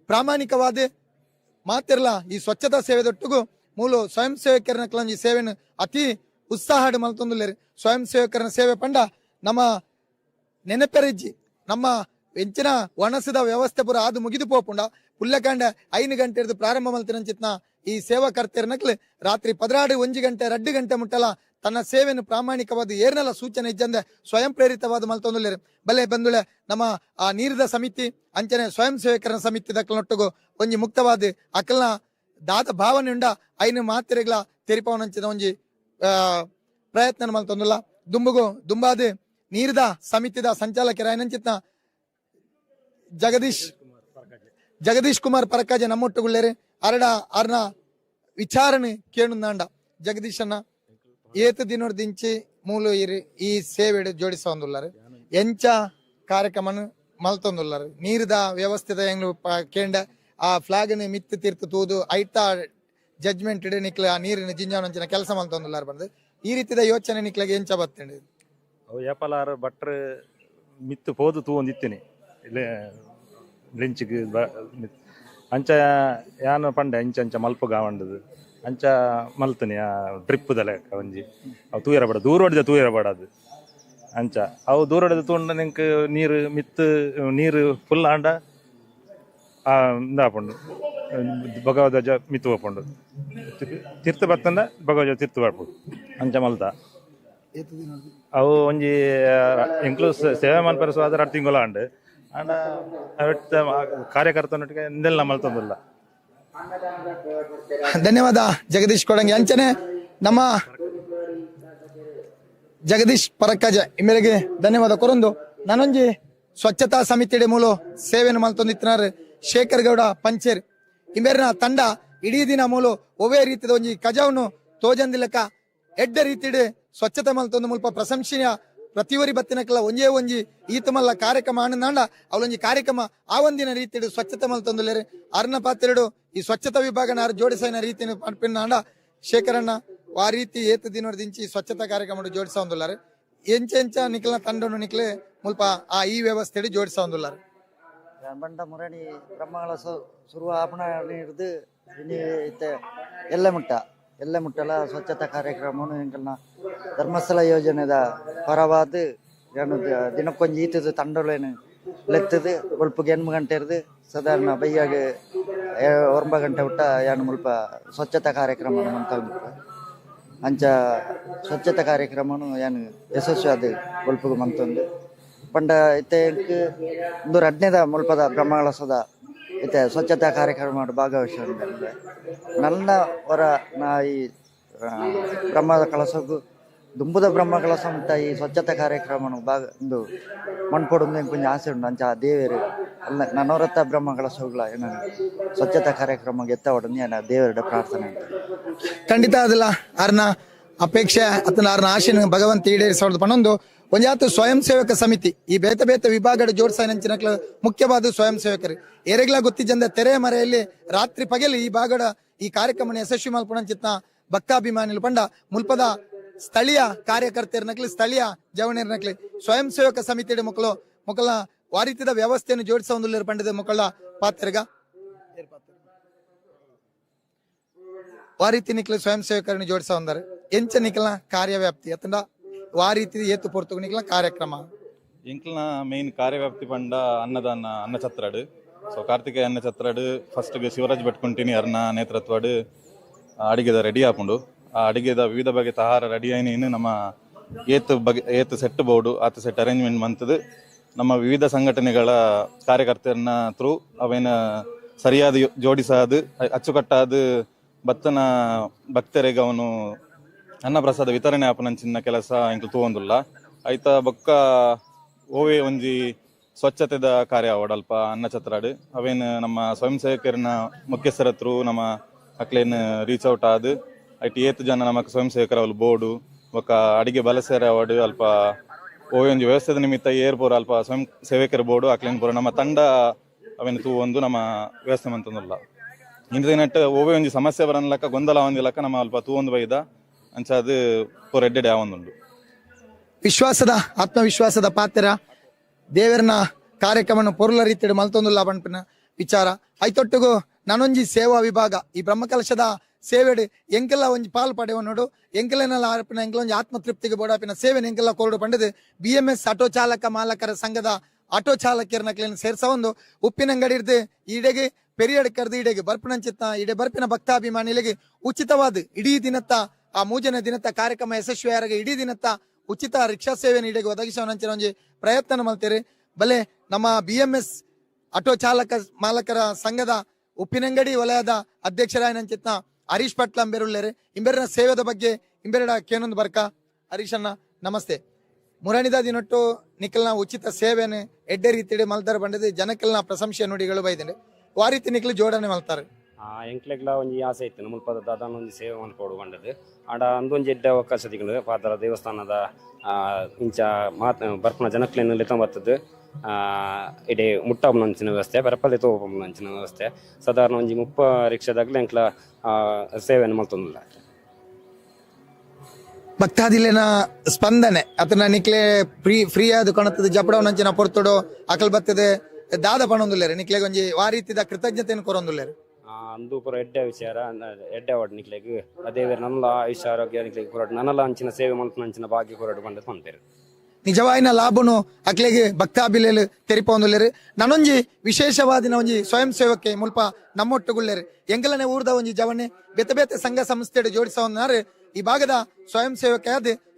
ಪ್ರಾಮಾಣಿಕವಾದ ಮಾತಿರ್ಲ ಈ ಸ್ವಚ್ಛತಾ ಸೇವೆದೊಟ್ಟುಗು ಮೂಲ ಸ್ವಯಂ ಸೇವಕರನ ಈ ಸೇವೆಯನ್ನು ಅತಿ ಉತ್ಸಾಹ ಮಲ್ತೊಂದುಲ್ಲೆರ್. ಸ್ವಯಂ ಸೇವಕರನ ಸೇವೆ ಪಂಡ ನಮ್ಮ ನೆನಪೆರಿಜ್ಜಿ ನಮ್ಮ ಎಂಚಿನ ಒಣಸಿದ ವ್ಯವಸ್ಥೆ ಪೂರ ಅದು ಮುಗಿದು ಪೋಪುಂಡ ಪುಲ್ಲಕಾಂಡ 5 ಗಂಟೆ ಹಿಡಿದು ಪ್ರಾರಂಭ ಮಲ್ತಿನಂಚಿತ್ನ ಈ ಸೇವಾಕರ್ತೆರ್ನಕ್ಲು ರಾತ್ರಿ 12 1 ಗಂಟೆ 2 ಗಂಟೆ ಮುಟ್ಟಲ ತನ್ನ ಸೇವೆಯನ್ನು ಪ್ರಾಮಾಣಿಕವಾದ ಏರ್ನಲ ಸೂಚನೆ ಇಜ್ಜಂದೆ ಸ್ವಯಂ ಪ್ರೇರಿತವಾದ ಮಲ್ತೊಂದುಲ್ಲೆರ್. ಬಲೆ ಬಂದುಳೆ ನಮ್ಮ ಆ ನೀರಿದ ಸಮಿತಿ ಅಂಚನೆ ಸ್ವಯಂ ಸೇವಕರನ ಸಮಿತಿ ದಕ್ಕಲನೊಟ್ಟುಗು ಒಂಜಿ ಮುಕ್ತವಾದ ಅಕಲ್ನ ದಾದ ಭಾವನೆ ಉಂಡ ಐನು ಮಾತ್ರೆಗಳ ತೆರಿಪವನಂಚಿನ ಒಂಜಿ ಪ್ರಯತ್ನ ಮಲ್ತೊಂದುಲ್ಲ. ದುಂಬುಗು ದುಂಬಾದ ನೀರಿದ ಸಮಿತಿದ ಸಂಚಾಲಕರ ಐನಂಚಿತ್ನ ಜಗದೀಶ್ ಕುಮಾರ್ ಪರಕಾಜೆ ನಮ್ಮೊಟ್ಟುಗುಳ್ಳೇರು. ಅರಡ ಅರ್ನ ವಿಚಾರಣೆ ಕೇಳುಂದಾಂಡ ಜಗದೀಶನ್ನ ಏತು ದಿನದಿಂಚಿ ಮೂಲು ಈ ಸೇವೆಡು ಜೋಡಿಸೊಂದುಲ್ಲಾರು ಎಂಚ ಕಾರ್ಯಕ್ರಮನು ಮಲ್ತೊಂದುಲ್ಲಾರು. ನೀರಿದ ವ್ಯವಸ್ಥೆದ ಎಂಗ್ಲು ಕೇಂಡ ಆ ಫ್ಲಾಗ್ನ ಮಿತ್ತು ತೀರ್ತು ತೂದು ಐತ ಜಡ್ಜ್ಮೆಂಟ್ ಇಡು ನಿಕ್ಲ ಆ ನೀರಿನ ಜಿಂಜಾನಂಚಿನ ಕೆಲಸ ಮಲ್ತೊಂದುಲ್ಲಾರು ಬಂದು ಈ ರೀತಿದ ಯೋಚನೆ ನಿಕ್ಲಗೆ ಎಂಚ ಬತ್ತಂಡು. ಅವು ಏಪಲಾರು ಭಟ್ರು ಮಿತ್ತು ಪೋದು ತೂವೊಂದಿತ್ತಿನಿ ಲಿಂಚಿಗೆ ಅಂಚ ಯಾನು ಪಂಡೆ ಅಂಚ ಅಂಚ ಮಲ್ಪ ಗಾವಂಡದು ಅಂಚ ಮಲ್ತನಿ ಆ ಟ್ರಿಪ್ಪುದ ಲೆಕ್ಕ ಒಂಜಿ ಅವು ತೂಯರ ಬೇಡ ದೂರ ಹೊಡೆದ ತೂಯರ ಬೇಡ ಅದು ಅಂಚ ಅವು ದೂರ ಹೊಡೆದ ತೂಂಡ ನಿಂಕ್ ನೀರು ಮಿತ್ತು ನೀರು ಫುಲ್ ಆಂಡ ಇಂದಾಪುಂಡು ಭಗವಧ್ವಜ ಮಿತ್ತು ಹೋಪುಂಡು ತಿರ್ತು ಬತ್ತಂಡ ಭಗವಧ್ವಜ ತಿರ್ತು ಬರ್ಪುಂಡು ಅಂಚ ಮಲ್ತ. ಅವು ಒಂಜಿ ಎಂಕ್ಲೂಸ್ ಸೇವೆ ಮನ್ಪೆರೆ ಸುಮಾರು 2 ತಿಂಗಳು ಆಂಡ್ ಆಂಡ ಅವೆತ್ತ ಕಾರ್ಯಕರ್ತನೊಟ್ಟಿಗೆ ಇಂದೆಲ್ಲ ಮಲ್ತೊಂದುಲ್ಲ. ಧನ್ಯವಾದ ಜಗದೀಶ್ ಕೊಡಂಗಿ. ಅಂಚನೆ ನಮ್ಮ ಜಗದೀಶ್ ಪರಕ್ಕಾಜ ಈ ಮೇರೆಗೆ ಧನ್ಯವಾದ ಕೊರೊಂದು. ನಾನೊಂಜಿ ಸ್ವಚ್ಛತಾ ಸಮಿತಿ ಮೂಲ ಸೇವೆಯನ್ನು ಮಲ್ತೊಂದಿತ್ತಿನಾರು ಶೇಖರ್ ಗೌಡ ಪಂಚೇರ್ ಇಂಬೇರಿನ ತಂಡ ಇಡೀ ದಿನ ಮೂಲ ಒವೇ ರೀತಿದ ಒಂಜಿ ಕಜಾವನ್ನು ತೋಜಂದಿಲಕ ಎಡ್ಡ ರೀತಿಡ್ ಸ್ವಚ್ಛತೆ ಮಲ್ತೊಂದು ಮುಲ್ಪ ಪ್ರಶಂಸನೀಯ ಪ್ರತಿಯೊರಿ ಬತ್ತಿನಕಲ ಒಂಜೇ ಒಂಜಿ ಈತಮಲ್ಲ ಕಾರ್ಯಕ್ರಮ ಆನಂದಾಂಡ ಅವಳೊಂಜಿ ಕಾರ್ಯಕ್ರಮ ಆ ಒಂದಿನ ರೀತಿಡ್ ಸ್ವಚ್ಛತೆ ಮಲ್ತೊಂದುಲ್ಲೆರ್. ಅರ್ನ ಪಾತ್ರೆಡು ಈ ಸ್ವಚ್ಛತಾ ವಿಭಾಗನ ಆರು ಜೋಡಿಸೈನ ರೀತಿನ ಪನ್ಪಿನಾಂಡ ಶೇಖರಣ್ಣ ಆ ರೀತಿ ಏತು ದಿನದಿಂಚಿ ಸ್ವಚ್ಛತಾ ಕಾರ್ಯಕ್ರಮ ಜೋಡಿಸೊಂದುಲ್ಲಾರು. ಎಂಚ ಎಂಚ ನಿಕ್ಲ ತಂಡನು ನಿಕ್ಲೆ ಮುಲ್ಪ ಆ ಈ ವ್ಯವಸ್ಥೆಡ್ ಜೋಡಿಸೊಂದುಲ್ಲಾರು. ಬಂಡ ಮುರಣಿ ಬ್ರಹ್ಮಗಳ ಶುರು ಆಪಣ ಹಿಡಿದು ಇನಿ ಎಲ್ಲ ಮುಟ್ಟ ಎಲ್ಲ ಮುಟ್ಟಲ ಸ್ವಚ್ಛತಾ ಕಾರ್ಯಕ್ರಮನು ಎಂಕಲ್ನ ಧರ್ಮಸ್ಥಳ ಯೋಜನೆದ ಪರವಾದ ದಿನಕ್ಕೊಂಜಿ ಈತದ ತಂಡಲೇನು ಲೆತ್ತದು ಒಲ್ಪಗೆ 8 ಗಂಟೆ ಇರ್ದು ಸಾಧಾರಣ ಬೈಯಾಗ 9 ಗಂಟೆ ಹುಟ್ಟ ಯಾನು ಮುಲ್ಪ ಸ್ವಚ್ಛತಾ ಕಾರ್ಯಕ್ರಮ ಅಂತ ಅಂಚ ಸ್ವಚ್ಛತಾ ಕಾರ್ಯಕ್ರಮನು ಯಾನು ಯಶಸ್ವಿ ಅದು ಒಲ್ಪಗೆ ಮಂತೊಂದು ಪಂಡ ಇತ್ತೆ ಎಂಕ್ ಒಂದು ರಡ್ನೇದ ಮುಲ್ಪದ ಬ್ರಹ್ಮಕಲಶದ ಇತ್ತೆ ಸ್ವಚ್ಛತಾ ಕಾರ್ಯಕ್ರಮ ಭಾಗವಹಿಸ ನನ್ನ ಹೊರ ನಾ ಈ ಬ್ರಹ್ಮದ ಕಲಸಗು ದುಂಬುದ ಬ್ರಹ್ಮ ಕಲಸ ಅಂತ ಈ ಸ್ವಚ್ಛತಾ ಕಾರ್ಯಕ್ರಮನು ಭಾಗ ಒಂದು ಮಣ್ಪೊಡು ಕೊಂಚ ಆಸೆ ಉಂಟು ಅಂಚ ಆ ದೇವರು ಅಲ್ಲ ನನ್ನವರತ್ತ ಬ್ರಹ್ಮ ಕಲಸಗಳ ಏನ ಸ್ವಚ್ಛತಾ ಕಾರ್ಯಕ್ರಮ ಎತ್ತ ಹೊಡೆದು ದೇವರ ಪ್ರಾರ್ಥನೆ ಅಂತ. ಖಂಡಿತ ಅದಲ್ಲ ಅರ್ನ ಅಪೇಕ್ಷೆ ಅಥವಾ ಅರ್ನ ಆಶೆನ ಭಗವಂತ ಈಡೇರಿಸೋದು ಒಂಜಾತು ಸ್ವಯಂ ಸೇವಕ ಸಮಿತಿ ಈ ಬೇತ ಬೇತ ವಿಭಾಗದ ಜೋಡ್ಸಾಯಿನಂಚಿನ ಮುಖ್ಯವಾದ ಸ್ವಯಂ ಸೇವಕರು ಏರೆಗ್ಲ ಗೊತ್ತಿಜ್ಜಂದ ತೆರೆ ಮರೆಯಲ್ಲಿ ರಾತ್ರಿ ಪಗಲು ಈ ಭಾಗದ ಈ ಕಾರ್ಯಕ್ರಮ ಯಶಸ್ವಿ ಮಲ್ಪುಣಂಚಿತ್ನ ಭಕ್ತಾಭಿಮಾನಿಲು ಪಂಡ ಮುಲ್ಪದ ಸ್ಥಳೀಯ ಕಾರ್ಯಕರ್ತರನಕ್ಲಿ ಸ್ಥಳೀಯ ಜವಣಿಯರ್ನಕ್ಲಿ ಸ್ವಯಂ ಸೇವಕ ಸಮಿತಿ ಮಕ್ಕಳು ಮಕ್ಕಳ ವಾರಿತದ ವ್ಯವಸ್ಥೆಯನ್ನು ಜೋಡಿಸ ಪಂಡದ ಮಕ್ಕಳ ಪಾತ್ರಗ ವಾರೀತಿ ನಿಕ್ಲು ಸ್ವಯಂ ಸೇವಕರನ್ನು ಜೋಡಿಸ ಒಂದಾರೆ ಎಂಚ ನಿಕ್ಲ ಕಾರ್ಯವ್ಯಾಪ್ತಿ ಅತಂಡ ವಾರೀತಿ ಏತು ಪೊರ್ತುಗು ನಿಕ್ಲ ಕಾರ್ಯಕ್ರಮ ಎಂಕ್ಲನ ಮೇನ್ ಕಾರ್ಯವ್ಯಾಪ್ತಿ ಪಂಡ ಅನ್ನದಾನ ಅನ್ನಛತ್ರಡು. ಸೊ ಕಾರ್ತಿಕೇಯ ಅನ್ನಛತ್ರಡು ಫಸ್ಟ್ ಶಿವರಾಜ್ ಭಟ್ಕುಂಟಿನಿ ಅರ್ನ ನೇತೃತ್ವಡು ಅಡಿಗೆದ ರೆಡಿ ಆಪುಂಡು. ಆ ಅಡಿಗೆದ ವಿವಿಧ ಬಗೆತ ಆಹಾರ ರೆಡಿ ಆಯ್ನ ನಮ್ಮ ಏತು ಬಗೆ ಏತು ಸೆಟ್ ಬೋರ್ಡು ಆತ ಸೆಟ್ ಅರೇಂಜ್ಮೆಂಟ್ ಮಂತದು ನಮ್ಮ ವಿವಿಧ ಸಂಘಟನೆಗಳ ಕಾರ್ಯಕರ್ತರನ್ನ ಥ್ರೂ ಅವೇನ ಸರಿಯಾದ ಜೋಡಿಸಾದ ಅಚ್ಚುಕಟ್ಟಾದ ಭಕ್ತನ ಭಕ್ತರಿಗೆ ಅವನು ಅನ್ನಪ್ರಸಾದ ವಿತರಣೆ ಆಪುನಂಚಿನ ಕೆಲಸ ಎಂಕ್ಲು ತೂವೊಂದುಲ್ಲ. ಐತ ಬೊಕ್ಕ ಓವೆ ಒಂಜಿ ಸ್ವಚ್ಛತೆದ ಕಾರ್ಯ ಆವಡ್ ಅಲ್ಪ ಅನ್ನಛತ್ರಾಡ್ ಅವೇನ್ ನಮ್ಮ ಸ್ವಯಂ ಸೇವಕರಿನ ಮುಖ್ಯಸ್ಥರ ಥ್ರೂ ನಮ್ಮ ಅಕ್ಲೇನ್ ರೀಚ್ ಔಟ್ ಆದ್ ಐಟ್ ಏತ್ ಜನ ನಮಕ್ ಸ್ವಯಂ ಸೇವಕರ ಅವ್ಲು ಬೋರ್ಡು ಬೊಕ್ಕ ಅಡಿಗೆ ಬಲಸೆರೆ ಆವಡ್ ಅಲ್ಪ ಒಂಜಿ ವ್ಯವಸ್ಥೆದ ನಿಮಿತ್ತ ಏರ್ ಪೂರ ಅಲ್ಪ ಸ್ವಯಂ ಸೇವಕರ ಬೋರ್ಡು ಅಕ್ಲೇನ್ ಪೂರ ನಮ್ಮ ತಂಡ ಅವೇನ್ ತೂವೊಂದು ನಮ್ಮ ವ್ಯವಸ್ಥೆ ಮಂತೊಂದುಲ್ಲ. ಇಂದ ಒವ್ವೆ ಒಂಜಿ ಸಮಸ್ಯೆ ಬರನ್ಲಕ್ಕ ಗೊಂದಲ ಒಂದಿಲಕ್ಕ ನಮ್ಮ ಅಲ್ಪ ತೂವೊಂದು ಬೈದ ಅಂಚ ಅದು ಪೂರ ಎಡ್ಡೆಡೆ ಆವೊಂದುಂಡು. ವಿಶ್ವಾಸದ ಆತ್ಮವಿಶ್ವಾಸದ ಪಾತ್ರ ದೇವರನ ಕಾರ್ಯಕ್ರಮವನ್ನು ಪೊರ್ಲ ರೀತಿಯಲ್ಲಿ ಮಲ್ತೊಂದುಲ್ಲ ಪನ್ಪಿನ ವಿಚಾರ. ಐತೊಟ್ಟಿಗೂ ನಾನೊಂಜಿ ಸೇವಾ ವಿಭಾಗ ಈ ಬ್ರಹ್ಮಕಲಶದ ಸೇವೆಡ್ ಎಂಕೆಲ್ಲ ಒಂಜಿ ಪಾಲ್ ಪಡೆವನೋಡು ಎಂಕೆಲೆನೆಲ್ಲ ಆರ್ಪಿನ ಎಂಕೆಲ ಒಂಜಿ ಆತ್ಮತೃಪ್ತಿಗೆ ಬೋಡಾಪಿನ ಸೇವೆನ ಎಂಕೆಲ್ಲ ಕೊರಡು ಪಂಡದು BMS auto ಚಾಲಕ ಮಾಲಕರ ಸಂಘದ ಆಟೋ ಚಾಲಕರನ್ನ ಸೇರ್ಸ ಒಂದು ಉಪ್ಪಿನಂಗಡಿ ಇರ್ದು ಈಡೆಗೆ ಪೆರಿಯಡ್ಕರ್ದು ಈಡೆಗೆ ಬರ್ಪಿನಂಚಿತ್ತ ಈಡೆ ಬರ್ಪಿನ ಭಕ್ತಾಭಿಮಾನಿಗಳಿಗೆ ಉಚಿತವಾದ ಇಡೀ ದಿನತ್ತ ಆ ಮೂಜನೇ ದಿನತ್ತ ಕಾರ್ಯಕ್ರಮ ಯಶಸ್ವಿಯಾಗಿ ಇಡೀ ದಿನತ್ತ ಉಚಿತ ರಿಕ್ಷಾ ಸೇವೆಯನ್ನು ಈಡೆಗೆ ಒದಗಿಸುವ ಒಂಜಿ ಪ್ರಯತ್ನ ಮಲ್ತೇರಿ. ಬಲೆ ನಮ್ಮ BMS auto ಚಾಲಕ ಮಾಲಕರ ಸಂಘದ ಉಪ್ಪಿನಂಗಡಿ ವಲಯದ ಅಧ್ಯಕ್ಷರಾಯನಂಚಿತ್ನ ಹರೀಶ್ ಪಟ್ಲ ಅಂಬೇರುಳ್ಳೇರಿ ಇಂಬೇರಿನ ಸೇವೆದ ಬಗ್ಗೆ ಇಂಬೇರಡ ಕೇನೊಂದು ಬರ್ಕ. ಹರೀಶ್ ಅಣ್ಣ ನಮಸ್ತೆ. ಮುರಣಿದ ದಿನೊಟ್ಟು ನಿಖಲ್ನ ಉಚಿತ ಸೇವೆನೆ ಎಡ್ಡೆ ರೀತಿಡೆ ಮಲ್ತಾರ ಬಂಡದೆ ಜನಕ್ಕೆಲ್ಲ ಪ್ರಶಂಸೆ ನುಡಿಗಳು ಬೈದಂಡೆ ವಾ ರೀತಿ ನಿಖಲು ಜೋಡಣೆ ಮಲ್ತಾರೆ. ಎಂಕ್ಲೆಗ್ಲ ಒಂಜಿ ಆಸೆ ಇತ್ತು ಮುಲ್ಪದ ದಾದಾನ ಒಂಜಿ ಸೇವೆ ಮಲ್ಪೊಡು ಪಂಡದು ಆಂಡ ಅಂದೊಂಜಿ ಎಡ್ಡೆ ಅವಕಾಶ ತಿಕ್ಕುಂಡು ಪಾತರ ದೇವಸ್ಥಾನದ ಇಂಚ ಮಾತ್ ಬರ್ಪುನ ಜನಕ್ಲೆನ್ ಲೆತ್ತೊಂದು ಬತ್ತದು ಇಡೆ ಮುಟ್ಟಾಪುನಂಚಿನ ವ್ಯವಸ್ಥೆ ಬರಪಲ್ಲೆ ತೋಪುನಂಚಿನ ವ್ಯವಸ್ಥೆ ಸಾಧಾರಣ ಒಂಜಿ 30 ರಿಕ್ಷಾದಾಗ್ಲೆ ಎಂಕ್ಲ ಸೇವೆಯನ್ನು ಮಲ್ತೊಂದುಲ್ಲ. ಭಕ್ತಾದಿಲೆನ ಸ್ಪಂದನೆ ಅತನ ನಿಕ್ಲೆ ಫ್ರೀ ಆದ್ ಕೊಣತದ ಜಪಡವನಂಚಿನ ಪೊರ್ತುಡು ಅಕಲ್ ಬತ್ತದೆ ದಾದ ಪಣೊಂದುಲ್ಲೆರ್ ನಿಕ್ಲೆಗ್ ಒಂಜಿ ವಾ ರೀತಿದ ಕೃತಜ್ಞತೆಯನ್ನು ಕೊರೊಂದುಲ್ಲೆರ್. ಅಂದು ಪೂರ ಎಡ್ಡೆ ವಿಚಾರ ಎಡ್ಡೆ ಅವಾರ್ಡ್ ನಿಕ್ಲೆಗ್ ದೇವೆರ್ ನನಲ ಆಯುಷ್ಯ ಆರೋಗ್ಯ ನಿಕ್ಲೆಗ್ ಕೊರಡು ನನಲ ಅಂಚಿನ ಸೇವೆ ಮಲ್ಪುನಂಚಿನ ಭಾಗ್ಯ ಕೊರಡು ಪಂಡ ಪನ್ಪೆರ್. ನಿಜವಾಯಿನ ಲಾಭನು ಅಕ್ಲೆಗ್ ಭಕ್ತಾಭಿಲೇಲು ತೆರಿಪೊಂದುಲ್ಲೆರ್. ನನೊಂಜಿ ವಿಶೇಷವಾದಿನ ಒಂಜಿ ಸ್ವಯಂ ಸೇವಕೆ ಮುಲ್ಪ ನಮ್ಮೊಟ್ಟುಗುಲ್ಲೆರ್ ಎಂಗಲನೆ ಊರ್ದ ಒಂಜಿ ಜವನೆ ಬೇತೆ ಬೇತೆ ಸಂಘ ಸಂಸ್ಥೆಡ್ ಜೋಡಿಸವನ್ನಾರು ಈ ಭಾಗದ ಸ್ವಯಂ ಸೇವಕ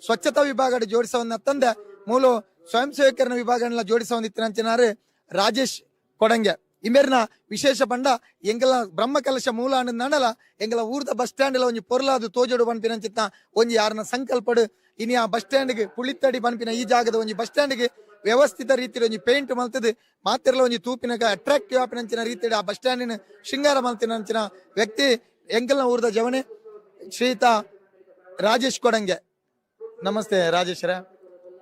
ಸ್ವಚ್ಛತಾ ವಿಭಾಗ ಜೋಡಿಸವನ್ನ ತಂದೆ ಮೂಲ ಸ್ವಯಂ ಸೇವಕರನ್ನ ವಿಭಾಗನೆಲ್ಲ ಜೋಡಿಸವಂದಿತ್ತಿನಂಚಿನಾರು ರಾಜೇಶ್ ಕೊಡಂಗೆ. ಇಂಬೇರ್ನ ವಿಶೇಷ ಪಂಡ ಎಂಗಲ ಬ್ರಹ್ಮಕಲಶ ಮೂಲ ನಡಲ ಎಂಗಲ ಊರ್ದ ಬಸ್ ಸ್ಟ್ಯಾಂಡ್ ಒಂಜಿ ಪೊರ್ಲಾದು ತೋಜೋಡು ಪನ್ಪಿನಂಚಿತ್ತ ಒಂಜಿ ಯಾರನ್ನ ಸಂಕಲ್ಪಡು ಇನಿ ಆ ಬಸ್ ಸ್ಟ್ಯಾಂಡ್ಗೆ ಪುಳಿತ್ತಡಿ ಪನ್ಪಿನ ಈ ಜಾಗದ ಒಂಜಿ ಬಸ್ ಸ್ಟ್ಯಾಂಡ್ಗೆ ವ್ಯವಸ್ಥಿತ ರೀತಿಯಲ್ಲಿ ಒಂಜಿ ಪೇಂಟ್ ಮಲ್ತದು ಮಾತಿರ್ಲ ಒಂಜಿ ತೂಪಿನಗ ಅಟ್ರಾಕ್ಟಿವ್ ಆಪಿನಂಚಿನ ರೀತಿಯಲ್ಲಿ ಆ ಬಸ್ ಸ್ಟ್ಯಾಂಡಿನ ಶೃಂಗಾರ ಮಲ್ತಿನಂಚಿನ ವ್ಯಕ್ತಿ ಎಂಗಲ್ನ ಊರ್ದ ಜವನೆ ಶ್ರೀಯುತ ರಾಜೇಶ್ ಕೊಡಂಗೆ. ನಮಸ್ತೆ ರಾಜೇಶ್ವರ.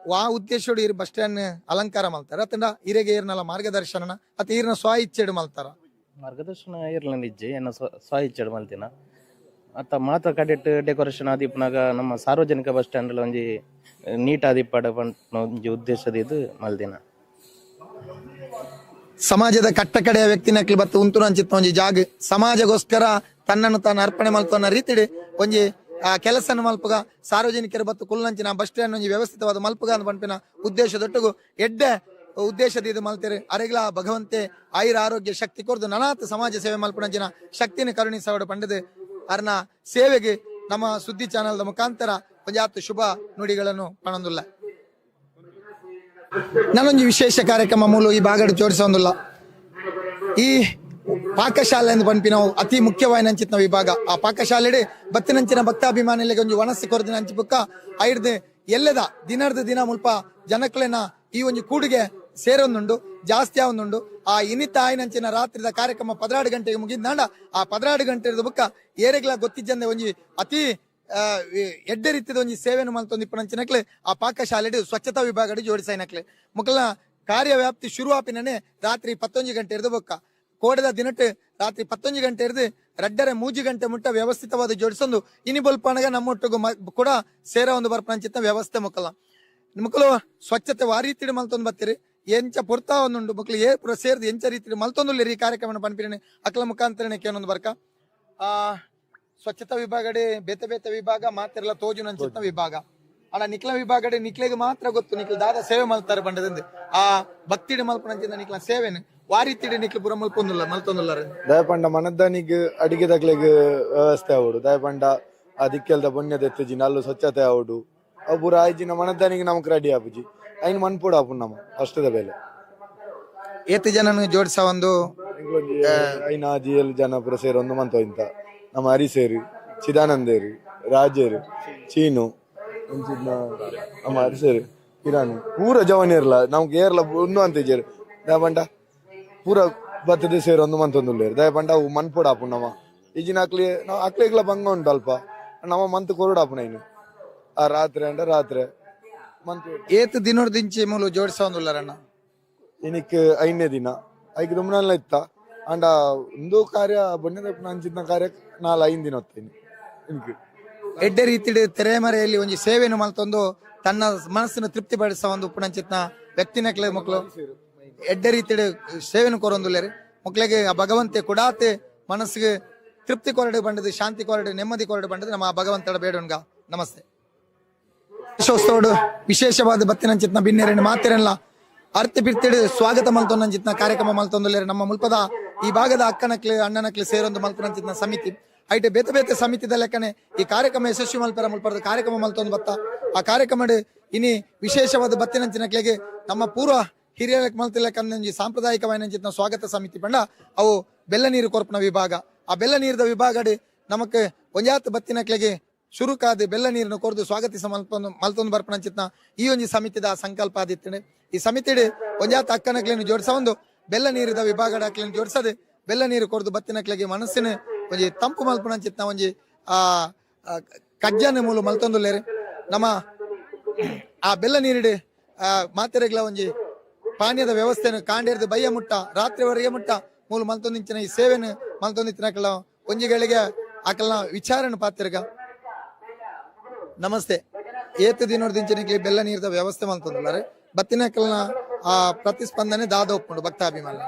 ವಾ ಉದ್ದೇಶೋಡು ಇರ್ ಬಸ್ ಸ್ಟ್ಯಾಂಡ್ ಅಲಂಕಾರ ಮಲ್ತಾರ ಅತಂಡ ಇರೆಗೆ ಏರ್ನಲ್ಲ ಮಾರ್ಗದರ್ಶನ ಅತ ಈರ್ನ ಸ್ವ ಇಚ್ಛೆಡು ಮಲ್ತಾರ? ಮಾರ್ಗದರ್ಶನ ಇರ್ಲ ಇಜ್ಜೆ ಎನ್ನ ಸ್ವ ಇಚ್ಛೆಡು ಮಲ್ತಿನ ಅತ್ತ ಮಾತ ಕಡೆಟ್ ಡೆಕೋರೇಷನ್ ಆದಿಪ್ಪನಾಗ ನಮ್ಮ ಸಾರ್ವಜನಿಕ ಬಸ್ ಸ್ಟ್ಯಾಂಡ್ ಒಂಜಿ ನೀಟ್ ಆದಿಪ್ಪಡ ಒಂಜಿ ಉದ್ದೇಶದ ಇದು ಮಲ್ದಿನ. ಸಮಾಜದ ಕಟ್ಟ ಕಡೆಯ ವ್ಯಕ್ತಿನಕ್ಲಿ ಬತ್ತು ಉಂತು ಅಂಚಿತ್ತ ಒಂಜಿ ಜಾಗ ಸಮಾಜಗೋಸ್ಕರ ತನ್ನನ್ನು ತಾನು ಅರ್ಪಣೆ ಮಲ್ತೊನ್ನ ರೀತಿಡ್ ಒಂಜಿ ಆ ಕೆಲಸನ ಮಲ್ಪುಗ ಸಾರ್ವಜನಿಕರ ಬತ್ತು ಕುಲ್ಲಂಚಿನ ಬಸ್ ಸ್ಟ್ಯಾಂಡ್ ಒಂಜಿ ವ್ಯವಸ್ಥಿತವಾದ ಮಲ್ಪುಗ ಅಂತ ಪನ್ಪಿನ ಉದ್ದೇಶದೊಟ್ಟಿಗೂ ಎಡ್ಡೆ ಉದ್ದೇಶದ ಇದು ಮಲ್ತೇರೆ. ಅರೆಗ್ಲ ಭಗವಂತೆ ಆಯುರ ಆರೋಗ್ಯ ಶಕ್ತಿ ಕೊರ್ದು ನನಾತ್ ಸಮಾಜ ಸೇವೆ ಮಲ್ಪುನಂಚಿನ ಶಕ್ತಿನ ಕರುಣಿಸವಡು ಪಂಡದು ಅರ್ನ ಸೇವೆಗೆ ನಮ್ಮ ಸುದ್ದಿ ಚಾನೆಲ್ದ ಮುಖಾಂತರ ಒಂಜಾತ್ ಶುಭ ನುಡಿಗಳನ್ನು ಪಣೊಂದುಲ್ಲ. ನಾನೊಂಜಿ ವಿಶೇಷ ಕಾರ್ಯಕ್ರಮ ಮೂಲ ಈ ಭಾಗಡ್ ಜೋಡಿಸೊಂದುಲ್ಲ. ಈ ಪಾಕಶಾಲೆ ಎಂದು ಪನ್ಪಿನ ಅತಿ ಮುಖ್ಯವಾಯಿನಂಚಿತ್ನ ವಿಭಾಗ. ಆ ಪಾಕಶಾಲೆಡೆ ಬತ್ತಿನಂಚಿನ ಭಕ್ತಾಭಿಮಾನಿಗಳಿಗೆ ಒಂಜಿ ವನಸ್ಸು ಕೊರದಿನ ಅಂಚಿ ಬುಕ್ಕ ಐಡ್ದು ಎಲ್ಲದ ದಿನರ್ದ ದಿನ ಮುಲ್ಪ ಜನಕ್ಲೆನ ಈ ಒಂಜಿ ಕೂಡಿಗೆ ಸೇರೊಂದುಂಡು ಜಾಸ್ತಿ ಆವೊಂದುಂಡು. ಆ ಇನಿತ ಆಯ್ನಂಚಿನ ರಾತ್ರಿದ ಕಾರ್ಯಕ್ರಮ 12 ಗಂಟೆಗೆ ಮುಗಿದ್ನಾಂಡ ಆ 12 ಗಂಟೆದ ಬುಕ್ಕ ಏರೆಗ್ಲ ಗೊತ್ತಿಜ್ಜಂದೆ ಒಂಜಿ ಅತಿ ಎಡ್ಡೆ ರೀತಿದ ಒಂಜಿ ಸೇವೆಯನ್ನು ಮಲ್ತೊಂದು ಇಪ್ಪನಂಚಿನಕ್ಲೆ ಆ ಪಾಕಶಾಲೆಡ್ ಸ್ವಚ್ಛತಾ ವಿಭಾಗಡ್ ಜೋಡಿಸಾಯಿನಕ್ಲೆ ಮುಕಲ್ನ ಕಾರ್ಯವ್ಯಾಪ್ತಿ ಶುರು ಆಪಿನನೆ ರಾತ್ರಿ 11 ಗಂಟೆ ಇರ್ದು ಬೊಕ್ಕ ಕೋಡದ ದಿನಟ್ ರಾತ್ರಿ 11 ಗಂಟೆ ಇರ್ದು 2:30 3 ಗಂಟೆ ಮುಟ್ಟ ವ್ಯವಸ್ಥಿತವಾದ ಜೋಡಿಸೊಂದು ಇನಿ ಬೊಲ್ಪನಗ ನಮ್ಮೊಟ್ಟಿಗೂ ಕೂಡ ಸೇರ ಒಂದು ಬರ್ಪನಂಚಿತ್ತ ವ್ಯವಸ್ಥೆ ಮುಕ್ಕಲ ಮುಕ್ಕಲು ಸ್ವಚ್ಛತೆ ವಾ ರೀತಿಡ್ ಮಲ್ತೊಂದು ಬತ್ತೀರಿ ಎಂಚ ಪೊರ್ತಾ ಒಂದುಂಡು ಮುಕ್ಲು ಏ ಪೂರ ಸೇರ್ದು ಎಂಚ ರೀತಿಡ್ ಮಲ್ತೊಂದುಲ್ಲೆರ್ ಈ ಕಾರ್ಯಕ್ರಮ ಪನ್ಪಿನ ಅಕ್ಲ ಮುಖಾಂತರನೆ ಕೇನೊಂದು ಬರ್ಕ. ಆ ಸ್ವಚ್ಛತಾ ವಿಭಾಗಡೆ ಬೇತೆ ಬೇತೆ ವಿಭಾಗ ಮಾತಿರ್ಲ ತೋಜುನಂಚಿತ್ತ ವಿಭಾಗ ಅಡ ನಿಕ್ಲ ವಿಭಾಗಡೆ ನಿಕ್ಲೆಗ್ ಮಾತ್ರ ಗೊತ್ತು ನಿಕ್ಲ ದಾದ ಸೇವೆ ಮಲ್ತಾರೆ ಬಂಡದಂದು ಆ ಭಕ್ತಿಡ್ ಮಲ್ಪನಂಚಿನ ನಿಕ್ಲ ಸೇವೆನು ವಾರಿತಿಡ್ ನಿಕ್ಲ ಪೂರ ಮಲ್ಪೊಂದುಲ್ಲ ಮಲ್ತೊಂದುಲ್ಲಾರ. ದಯಪಂಡ ಮನದಾನಿಗ್ ಅಡಿಗೆ ದಕ್ಲೆಗ್ ವ್ಯವಸ್ಥೆ ಆವಡು ದಯಪಂಡ ಆ ದಿಕ್ಕೆಲ್ದ ಪುಣ್ಯದ ಎತ್ತುಜಿ ನಲ್ಲು ಸ್ವಚ್ಛತೆ ಆವಡು ಅವು ಪೂರ ಆಯ್ಜಿನ ಮನದಾನಿಗ್ ನಮಕ್ ರೆಡಿ ಆಪುಜಿ ಐನ್ ಮನ್ಪುಡು ಆಪುಂಡು ನಮ ಅಷ್ಟದ ಬೇಲೆ. ಏತ್ ಜನನು ಜೋಡಿಸ ಒಂದು ಐನ 5-7 ಜನ ಪೂರ ಸೇರೊಂದು ಮಂತ ಇಂತ ನಮ್ಮ ಹರಿಸೇರು ಚಿದಾನಂದೇರು ರಾಜೇರು ಚೀನು ನಮ್ಮ ಹರಿಸೇರು ಕಿರಾಣಿ ಪೂರ ಜವನಿರ್ಲ ನಮ್ಗೆ ಏರ್ಲ ಉಂಡು ಅಂತ ಇಜ್ಜೆರ್. ದಾಯಪಂಡ ಪೂರ ಬತ್ತದ ಸೇರೊಂದು ಮಂತೊಂದುಲ್ಲೇರು ದಾಯಪಂಡ ಅವು ಮನ್ಪೊಡು ಆಪುಂಡು ನಮ ಇಜಿನ ಅಕ್ಲಿ ನಾವು ಅಕ್ಲೆಗ್ಲ ಬಂಗ ಉಂಟು ಅಲ್ಪ ನಮ್ಮ ಮಂತ್ ಕೊರಡು ಆಪುನ ಇನ್ನು ಆ ರಾತ್ರಿ ಅಂಡ ರಾತ್ರಿ ಮಂತ್ ಏತ್ ದಿನೊರ್ದಿಂಚಿ ಮೂಲು ಜೋಡಿಸೊಂದುಲ್ಲರಣ್ಣ? ಇನಿಕ್ 5ನೇ ದಿನ ಐಕ್ ದುಮ್ನಲ್ಲ ಇತ್ತ ಅಂಡ ಒಂದು ಕಾರ್ಯ ಬೊನ್ನೆದ ಅಂಚಿನ ಕಾರ್ಯ 4-5 ದಿನ ಹೊತ್ತೇನಿ ಇನ್ಕ್. ಎಡ್ಡೆ ರೀತಿಡ್ ತೆರೆಮರೆಯಲ್ಲಿ ಒಂಜಿ ಸೇವೆಯನ್ನು ಮಲ್ತೊಂದು ತನ್ನ ಮನಸ್ಸನ್ನು ತೃಪ್ತಿಪಡಿಸ ಒಂದು ಉಪ್ಪುನಂಚಿತ್ನ ವ್ಯಕ್ತಿನಕ್ಲೆ ಮಕ್ಕಳು ಎಡ್ಡೆ ರೀತಿಡ್ ಸೇವೆಯನ್ನು ಕೊರೊಂದುಲ್ಲೇರು. ಮಕ್ಕಳಿಗೆ ಆ ಭಗವಂತೆ ಕೊಡಾತೆ ಮನಸ್ಸಿಗೆ ತೃಪ್ತಿ ಕೊರಡು ಬಂಡದು, ಶಾಂತಿ ಕೊರಡು, ನೆಮ್ಮದಿ ಕೊರಡು ಬಂಡದು ನಮ್ಮ ಆ ಭಗವಂತಡ ಬೇಡೊನ್ಗ. ನಮಸ್ತೆ. ವಿಶ್ವೋತ್ಸವಡು ವಿಶೇಷವಾದ ಬತ್ತಿನಂಚಿತ್ನ ಬಿನ್ನೆರೆನ್ ಮಾತೆರೆನ್ಲ ಅರ್ತಿ ಬಿರ್ತಿಡು ಸ್ವಾಗತ ಮಲ್ತೊಂದಂಚಿತ್ನ ಕಾರ್ಯಕ್ರಮ ಮಲ್ತೊಂದುಲ್ಲೇರು. ನಮ್ಮ ಮುಲ್ಪದ ಈ ಭಾಗದ ಅಕ್ಕನಕ್ಲೆ ಅಣ್ಣನಕ್ಲೆ ಸೇರೊಂದು ಮಲ್ಪನಂಚಿತ್ನ ಸಮಿತಿ ಐಟೆ ಬೇತೆ ಬೇತೆ ಸಮಿತಿದ ಲೆಕ್ಕನೆ ಈ ಕಾರ್ಯಕ್ರಮ ಯಶಸ್ವಿ ಮಲ್ಪರ ಮುಲ್ಪರದ ಕಾರ್ಯಕ್ರಮ ಮಲ್ತೊಂದು ಬತ್ತ. ಆ ಕಾರ್ಯಕ್ರಮ ಇನಿ ವಿಶೇಷವಾದ ಬತ್ತಿನಂಚಿನಕ್ಲೆಗೆ ನಮ್ಮ ಪೂರ್ವ ಹಿರಿಯರ ಮಲ್ತಿಲೆಕ್ಕಂಜಿ ಸಾಂಪ್ರದಾಯಿಕವಾಯಿನಂಚಿತ್ನ ಸ್ವಾಗತ ಸಮಿತಿ ಪಂಡ ಅವು ಬೆಲ್ಲ ನೀರು ಕೊರ್ಪುನ ವಿಭಾಗ. ಆ ಬೆಲ್ಲ ನೀರದ ವಿಭಾಗಡ್ ನಮಕ್ ಒಂಜಾತ್ ಬತ್ತಿನಕ್ಲೆಗೆ ಶುರುಕಾದ ಬೆಲ್ಲ ನೀರನ್ನು ಕೊರ್ದು ಸ್ವಾಗತಿಸ ಮಲ್ತೊಂದು ಬರ್ಪಣಂಚಿತ್ನ ಈ ಒಂಜಿ ಸಮಿತಿದ ಸಂಕಲ್ಪ ಆದಿತ್ತನೆ. ಈ ಸಮಿತಿಡ್ ಒಂಜಾತ್ ಅಕ್ಕನಕ್ಲೆನ್ ಜೋಡಿಸ ಒಂದು ಬೆಲ್ಲ ನೀರಿದ ವಿಭಾಗದ ಅಕ್ಲೆನ್ ಜೋಡಿಸದೆ ಬೆಲ್ಲ ನೀರು ಕೊರ್ದು ಬತ್ತಿನಕ್ಲೆಗೆ ಮನಸ್ಸಿನ ಒಂಜಿ ತಂಪು ಮಲ್ಪಣಂಚಿತ್ನ ಒಂಜಿ ಆ ಕಜ್ಜನ ಮೂಲ ಮಲ್ತೊಂದುಲ್ಲೇರು. ನಮ್ಮ ಆ ಬೆಲ್ಲ ನೀರಿಡ್ ಆ ಮಾತೆರೆಗ್ಲ ಒಂಜಿ ಪಾನೀಯದ ವ್ಯವಸ್ಥೆಯನ್ನು ಕಾಂಡೇರ್ದು ಬಯ್ಯ ಮುಟ್ಟ ರಾತ್ರಿವರೆಗೆ ಮುಟ್ಟ ಮೂಲ ಮಲ್ತೊಂದಿಂಚಿನ ಈ ಸೇವೆಯನ್ನು ಮಲ್ತೊಂದಿತ್ತಿನಕ್ಲ ಒಂಜಿಗಳಿಗೆ ಆಕಲ್ನ ವಿಚಾರನ ಪಾತಿರ್ಗ. ನಮಸ್ತೆ. ಏತ್ ದಿನೊರ್ದಿಂಚಿನಕ್ಲೆ ಬೆಲ್ಲ ನೀರದ ವ್ಯವಸ್ಥೆ ಮಲ್ತೊಂದುಲ್ಲಾರೆ ಬತ್ತಿನಕಲ್ನ ಆ ಪ್ರತಿಸ್ಪಂದನೆ ದಾದ ಒಪ್ಪುಂಡು ಭಕ್ತಾಭಿಮಾನ.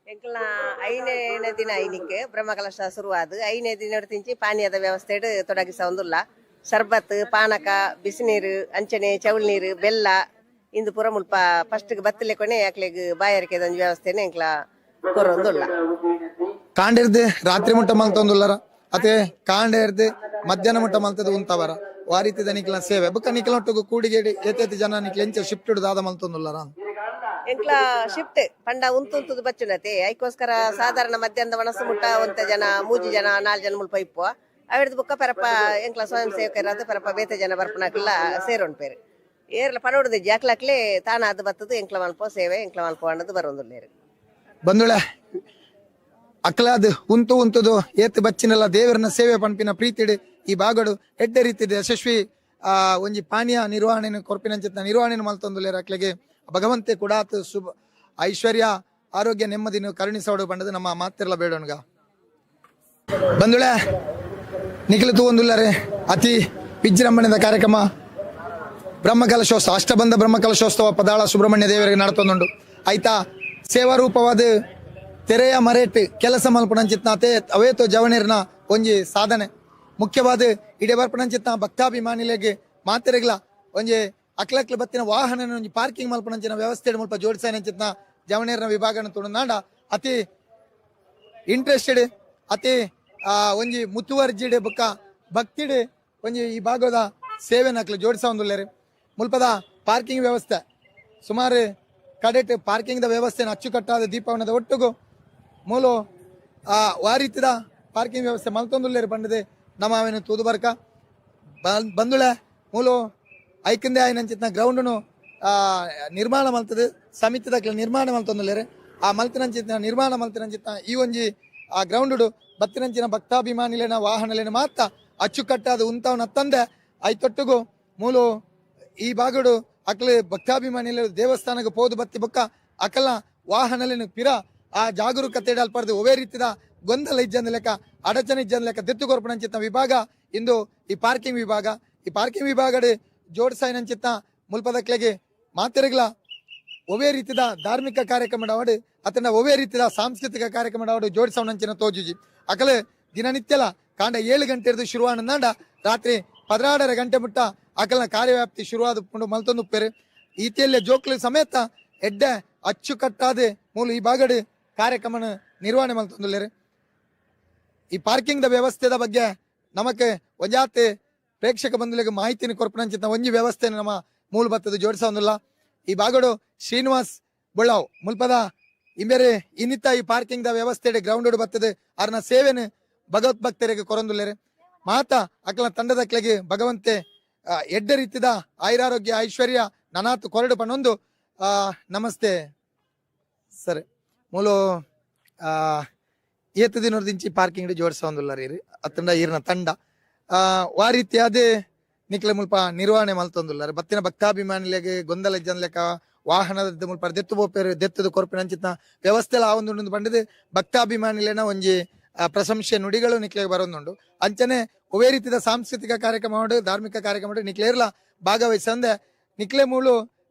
ಎಂಕಲ್ನ 5ನೇ ದಿನ ಐನಿಕ್ ಬ್ರಹ್ಮಕಲಶ ಶುರುವಾದ 5ನೇ ದಿನೊರ್ದಿಂಚಿ ಪಾನೀಯದ ವ್ಯವಸ್ಥೆ ತೊಡಗಿಸ ಒಂದುಲ್ಲ. ಶರ್ಬತ್, ಪಾನಕ, ಬಿಸಿನೀರು, ಅಂಚನೆ ಚೌಲ್ ನೀರು, ಬೆಲ್ಲ ಇಂದು ಪೂರ ಮುಲ್ಪ ಫಸ್ಟ್ ಬತ್ತಲೆ ಕೊನೆ ಅಕ್ಲೆಗ್ ಬಾಯಾರಿಕೆದ ಒಂಜಿ ವ್ಯವಸ್ಥೆನೆ ಎಂಕ್ಲ ಕೊರೊಂದುಲ್ಲ. ಕಾಂಡಿರ್ದು ರಾತ್ರಿ ಮುಟ್ಟ ಮಲ್ತೊಂದುಲ್ಲಾರ ಅತೆ ಕಾಂಡೇರ್ದು ಮಧ್ಯಾಹ್ನ ಮುಟ್ಟ ಮಲ್ತದ ಉಂತವರ ಆ ರೀತಿದ ನಿಕ್ಲ ಸೇವೆ ಬುಕ್ಕ ನಿಕ್ಲ ಒಟ್ಟುಗು ಕೂಡಿಗೇಡಿ ಏತೇತಿ ಜನ ನಿಕ್ಲ ಎಂಚ ಶಿಫ್ಟ್ ದಾದ ಮಲ್ತೊಂದುಲ್ಲಾರ? ಎಂಕ್ಲ ಶಿಫ್ಟ್ ಪಂಡ ಉಂತುಂತುದು ಬಚ್ಚುನತೆ ಐಕೋಸ್ಕರ ಸಾಧಾರಣ ಮಧ್ಯಾಹ್ನದ ಮನಸ್ಸು ಮುಟ್ಟ ಒಂತ ಜನ 3 ಜನ 4 ಜನ ಮುಲ್ಪ ಇಪ್ಪು ಅವೆಡ್ದು ಬುಕ್ಕ ಪರಪ ಎಂಕ್ಲ ಸ್ವಯಂ ಸೇವಕರಾದ ಪರಪ ಬೇತೆ ಜನ ಬರ್ಪನಕ್ಲ ಸೇರೊಂಡ್ಪೇರು ಏರ್ಲ ಪನೋಡ್ದು ಜಾಕ್ಲಾಕ್ಲೆ ತಾನಾದ ಬತ್ತದು ಎಂಕ್ಲ ಮಲ್ಪೋ ಸೇವೆ ಎಂಕ್ಲ ಮಲ್ಪೋ ಅನ್ನೋದು ಬರೋದುಲ್ಲೇರು. ಬಂದುಳೆ ಅಕ್ಲಾದ್ ಉಂತು ಉಂತುದು ಏತ್ ಬಚ್ಚಿನೆಲ್ಲ ದೇವರನ್ನ ಸೇವೆ ಪನ್ಪಿನ ಪ್ರೀತಿಡ್ ಈ ಭಾಗಡು ಎಡ್ಡೆ ರೀತಿಡ್ ಯಶಸ್ವಿ ಆ ಒಂಜಿ ಪಾನೀಯ ನಿರ್ವಹಣೆಯನ್ನು ಕೊರ್ಪಿನಂಚಿತ್ನ ನಿರ್ವಹಣೆಯನ್ನು ಮಲ್ತೊಂದುಲ್ಲೇರು. ಅಕ್ಲೆಗೆ ಭಗವಂತೆ ಕುಡಾತ್ ಶುಭ ಐಶ್ವರ್ಯ ಆರೋಗ್ಯ ನೆಮ್ಮದಿನ ಕರುಣಿಸೋಡು ಬಂಡದು ನಮ್ಮ ಮಾತಿರಲ ಬೇಡೋಣ್ಗ. ಬಂದುಳೆ ನಿಖಿಲ ತೂವೊಂದುಲ್ಲಾರೆ ಅತಿ ವಿಜೃಂಭಣೆದ ಕಾರ್ಯಕ್ರಮ ಬ್ರಹ್ಮಕಲಶೋತ್ಸವ ಅಷ್ಟಬಂಧ ಬ್ರಹ್ಮಕಲಶೋತ್ಸವ ಪದಾಳ ಸುಬ್ರಹ್ಮಣ್ಯ ದೇವರಿಗೆ ನಡತೊಂದುಂಡು. ಆಯ್ತಾ ಸೇವಾ ರೂಪವಾದ ತೆರೆಯ ಮರೆಟ್ ಕೆಲಸ ಮಲ್ಪುನಂಚಿತ್ನ ಅವೇತೋ ಜವನೇರ್ನ ಒಂಜಿ ಸಾಧನೆ ಮುಖ್ಯವಾದ ಇಡೆ ಬರ್ಪುನಂಚಿತ್ನ ಭಕ್ತಾಭಿಮಾನಿಲೆಗ್ ಮಾತೆರೆಗ್ಲ ಒಂಜಿ ಅಕ್ಲಕ್ಲ ಬತ್ತಿನ ವಾಹನ ಒಂಜಿ ಪಾರ್ಕಿಂಗ್ ಮಲ್ಪುನಂಚಿನ ವ್ಯವಸ್ಥೆ ಮುಲ್ಪ ಜೋಡಿಸಾಯನಂಚಿತ್ನ ಜವನೇರ್ನ ವಿಭಾಗನ ತುಳುನಾಡ ಅತಿ ಇಂಟ್ರೆಸ್ಟೆಡ್ ಅತಿ ಒಂಜಿ ಮುತುವರ್ಜಿಡ್ ಬೊಕ್ಕ ಭಕ್ತಿಡ್ ಒಂಜಿ ಈ ಭಾಗದ ಸೇವೆನ ಅಕ್ಲು ಜೋಡಿಸೊಂದುಲ್ಲೆರ್. ಮುಲ್ಪದ ಪಾರ್ಕಿಂಗ್ ವ್ಯವಸ್ಥೆ ಸುಮಾರು ಕಡೆಟ್ ಪಾರ್ಕಿಂಗ್ the ವ್ಯವಸ್ಥೆನ ಅಚ್ಚುಕಟ್ಟಾದ ದೀಪವನದ ಒಟ್ಟುಗು ಮೂಲು ಆ ರೀತಿದ ಪಾರ್ಕಿಂಗ್ ವ್ಯವಸ್ಥೆ ಮಲ್ತೊಂದುಲ್ಲೆರ್ ಪಂಡದೆ ನಮ್ಮ ಅವೇನು ತೂದು ಬರ್ಕ ಬಂದುಳೆ ಮೂಲು ಐಕಂದೆ ಆಯ್ನಂಚಿತ್ನ ಗ್ರೌಂಡ್ನು ನಿರ್ಮಾಣ ಮಲ್ತದೆ ಸಮಿತಿದಕ್ಲೆ ನಿರ್ಮಾಣ ಮಲ್ತೊಂದುಲ್ಲೆರ್. ಆ ಮಲ್ತಿನಂಚಿತ್ನ ನಿರ್ಮಾಣ ಮಲ್ತಿನಂಚಿತ್ನ ಈ ಒಂಜಿ ಆ ಗ್ರೌಂಡ್ ಬತ್ತಿನಂಚಿನ ಭಕ್ತಾಭಿಮಾನಿಲೇನ ವಾಹನಲೇನ ಮಾತ್ರ ಅಚ್ಚುಕಟ್ಟಾದ ಉಂತವನ ತಂದೆ ಐತೊಟ್ಟುಗು ಮೂಲು ಈ ಭಾಗಡು ಅಕ್ಲೆ ಭಕ್ತಾಭಿಮಾನಿಲೆ ದೇವಸ್ಥಾನಕ್ಕೆ ಪೋದು ಬತ್ತಿ ಬೊಕ್ಕ ಅಕಲ ವಾಹನಲೇನು ಪಿರ ಆ ಜಾಗರೂಕತೆ ಅಲ್ಪರ್ದು ಒವೇ ರೀತಿದ ಗೊಂದಲ ಇಜ್ಜಂದ ಲೆಕ್ಕ ಅಡಚಣೆ ಇಜ್ಜಂದ ಲೆಕ್ಕ ದೆತ್ತುಕೊರ್ಪಣಂಚಿತ್ನ ವಿಭಾಗ ಇಂದು ಈ ಪಾರ್ಕಿಂಗ್ ವಿಭಾಗ. ಈ ಪಾರ್ಕಿಂಗ್ ವಿಭಾಗಡೆ ಜೋಡಿಸಾಯಿನಂಚಿತ್ನ ಮುಲ್ಪದಕ್ಲೆಗೆ ಮಾತೆರೆಗ್ಲ ಒವೇ ರೀತಿದ ಧಾರ್ಮಿಕ ಕಾರ್ಯಕ್ರಮ ಅವಡು ಅತನ ಒವೇ ರೀತಿದ ಸಾಂಸ್ಕೃತಿಕ ಕಾರ್ಯಕ್ರಮ ಅವಡು ಜೋಡಿಸವನಂಚಿನ ತೋಜುಜಿ. ಅಕಲೆ ದಿನನಿತ್ಯಲ ಕಾಂಡ 7 ಗಂಟೆ ಶುರುವಾನಂದಾಂಡ ರಾತ್ರಿ 16.5 ಗಂಟೆ ಮುಟ್ಟ ಅಕಲ್ನ ಕಾರ್ಯವ್ಯಾಪ್ತಿ ಶುರುವಾದ ಮಲ್ತೊಂದು ಉಪ್ಪೇರು. ಈತಿಯಲ್ಲೇ ಜೋಕ್ಲು ಸಮೇತ ಎಡ್ಡೆ ಅಚ್ಚುಕಟ್ಟಾದ ಮೂಲ ಈ ಭಾಗಡು ಕಾರ್ಯಕ್ರಮನ ನಿರ್ವಹಣೆ ಮಲ್ತೊಂದುಲ್ಲೇರು. ಈ ಪಾರ್ಕಿಂಗ್ the ವ್ಯವಸ್ಥೆದ ಬಗ್ಗೆ ನಮಕ್ ಒಂಜಾತೆ ಪ್ರೇಕ್ಷಕ ಬಂಧುಗಳಿಗೆ ಮಾಹಿತಿನ ಕೊರ್ಪಣಂಚಿತ ಒಂಜಿ ವ್ಯವಸ್ಥೆ ನಮ್ಮ ಮೂಲ ಬತ್ತದ ಜೋಡಿಸೊಂದುಲ್ಲ. ಈ ಭಾಗಡು ಶ್ರೀನಿವಾಸ್ ಬೊಳ್ಳಾವ್ ಮುಲ್ಪದ ಇಂಬೇರೆ ಇನ್ನಿತ್ತ ಈ ಪಾರ್ಕಿಂಗ್ the ವ್ಯವಸ್ಥೆ ಗ್ರೌಂಡ್ ಬರ್ತದೆ ಅರ್ನ ಸೇವೆನ ಭಗವತ್ ಭಕ್ತರಿಗೆ ಕೊರೊಂದುಲ್ಲೇರು. ಮಾತಾ ಅಕ್ಲ ತಂಡದಕ್ಲೆಗೆ ಭಗವಂತೆ ಎಡ್ಡೆ ರೀತಿದ ಆಯುರಾರೋಗ್ಯ ಐಶ್ವರ್ಯ ನನಾತ್ ಕೊರಡು ಪನ್ನೊಂದು. ನಮಸ್ತೆ. ಸರಿ ಮೂಲು ಏತ್ ದಿನೊರ್ದಿಂಚಿ ಪಾರ್ಕಿಂಗ್ ಜೋಡಿಸೊಂದುಲ್ಲಾರ ಇರ್ ಅತ್ತಂಡ ಈರ್ನ ತಂಡ ವಾ ರೀತಿಯಾದ ನಿಕ್ಲೆ ಮುಲ್ಪ ನಿರ್ವಹಣೆ ಮಲ್ತೊಂದುಲ್ಲಾರ ಬತ್ತಿನ ಭಕ್ತಾಭಿಮಾನಿಲೆಗ್ ಗೊಂದಲ ಇಜ್ಜಂದ್ಲೆಕ ವಾಹನದ ಮುಲ್ಪ ದೆತ್ತು ಪೋಪೆರ್ ದೆತ್ತದ ಕೊರ್ಪಿನ ಅಂಚಿನ ವ್ಯವಸ್ಥೆ ಆವೊಂದುಂಡು ಪಂಡದು ಭಕ್ತಾಭಿಮಾನಿಲೆನ ಒಂಜಿ ಪ್ರಶಂಸೆ ನುಡಿಗಳು ನಿಕ್ಲೆಗ್ ಬರೊಂದುಂಡು. ಅಂಚನೆ ಒವೇ ರೀತಿದ ಸಾಂಸ್ಕೃತಿಕ ಕಾರ್ಯಕ್ರಮ ಉಂಡು, ಧಾರ್ಮಿಕ ಕಾರ್ಯಕ್ರಮ ಉಂಡು, ನಿಕ್ಲೇರ್ಲ ಭಾಗವಹಿಸಂದೆ ನಿಕ್ಲೆ ಮೂಲು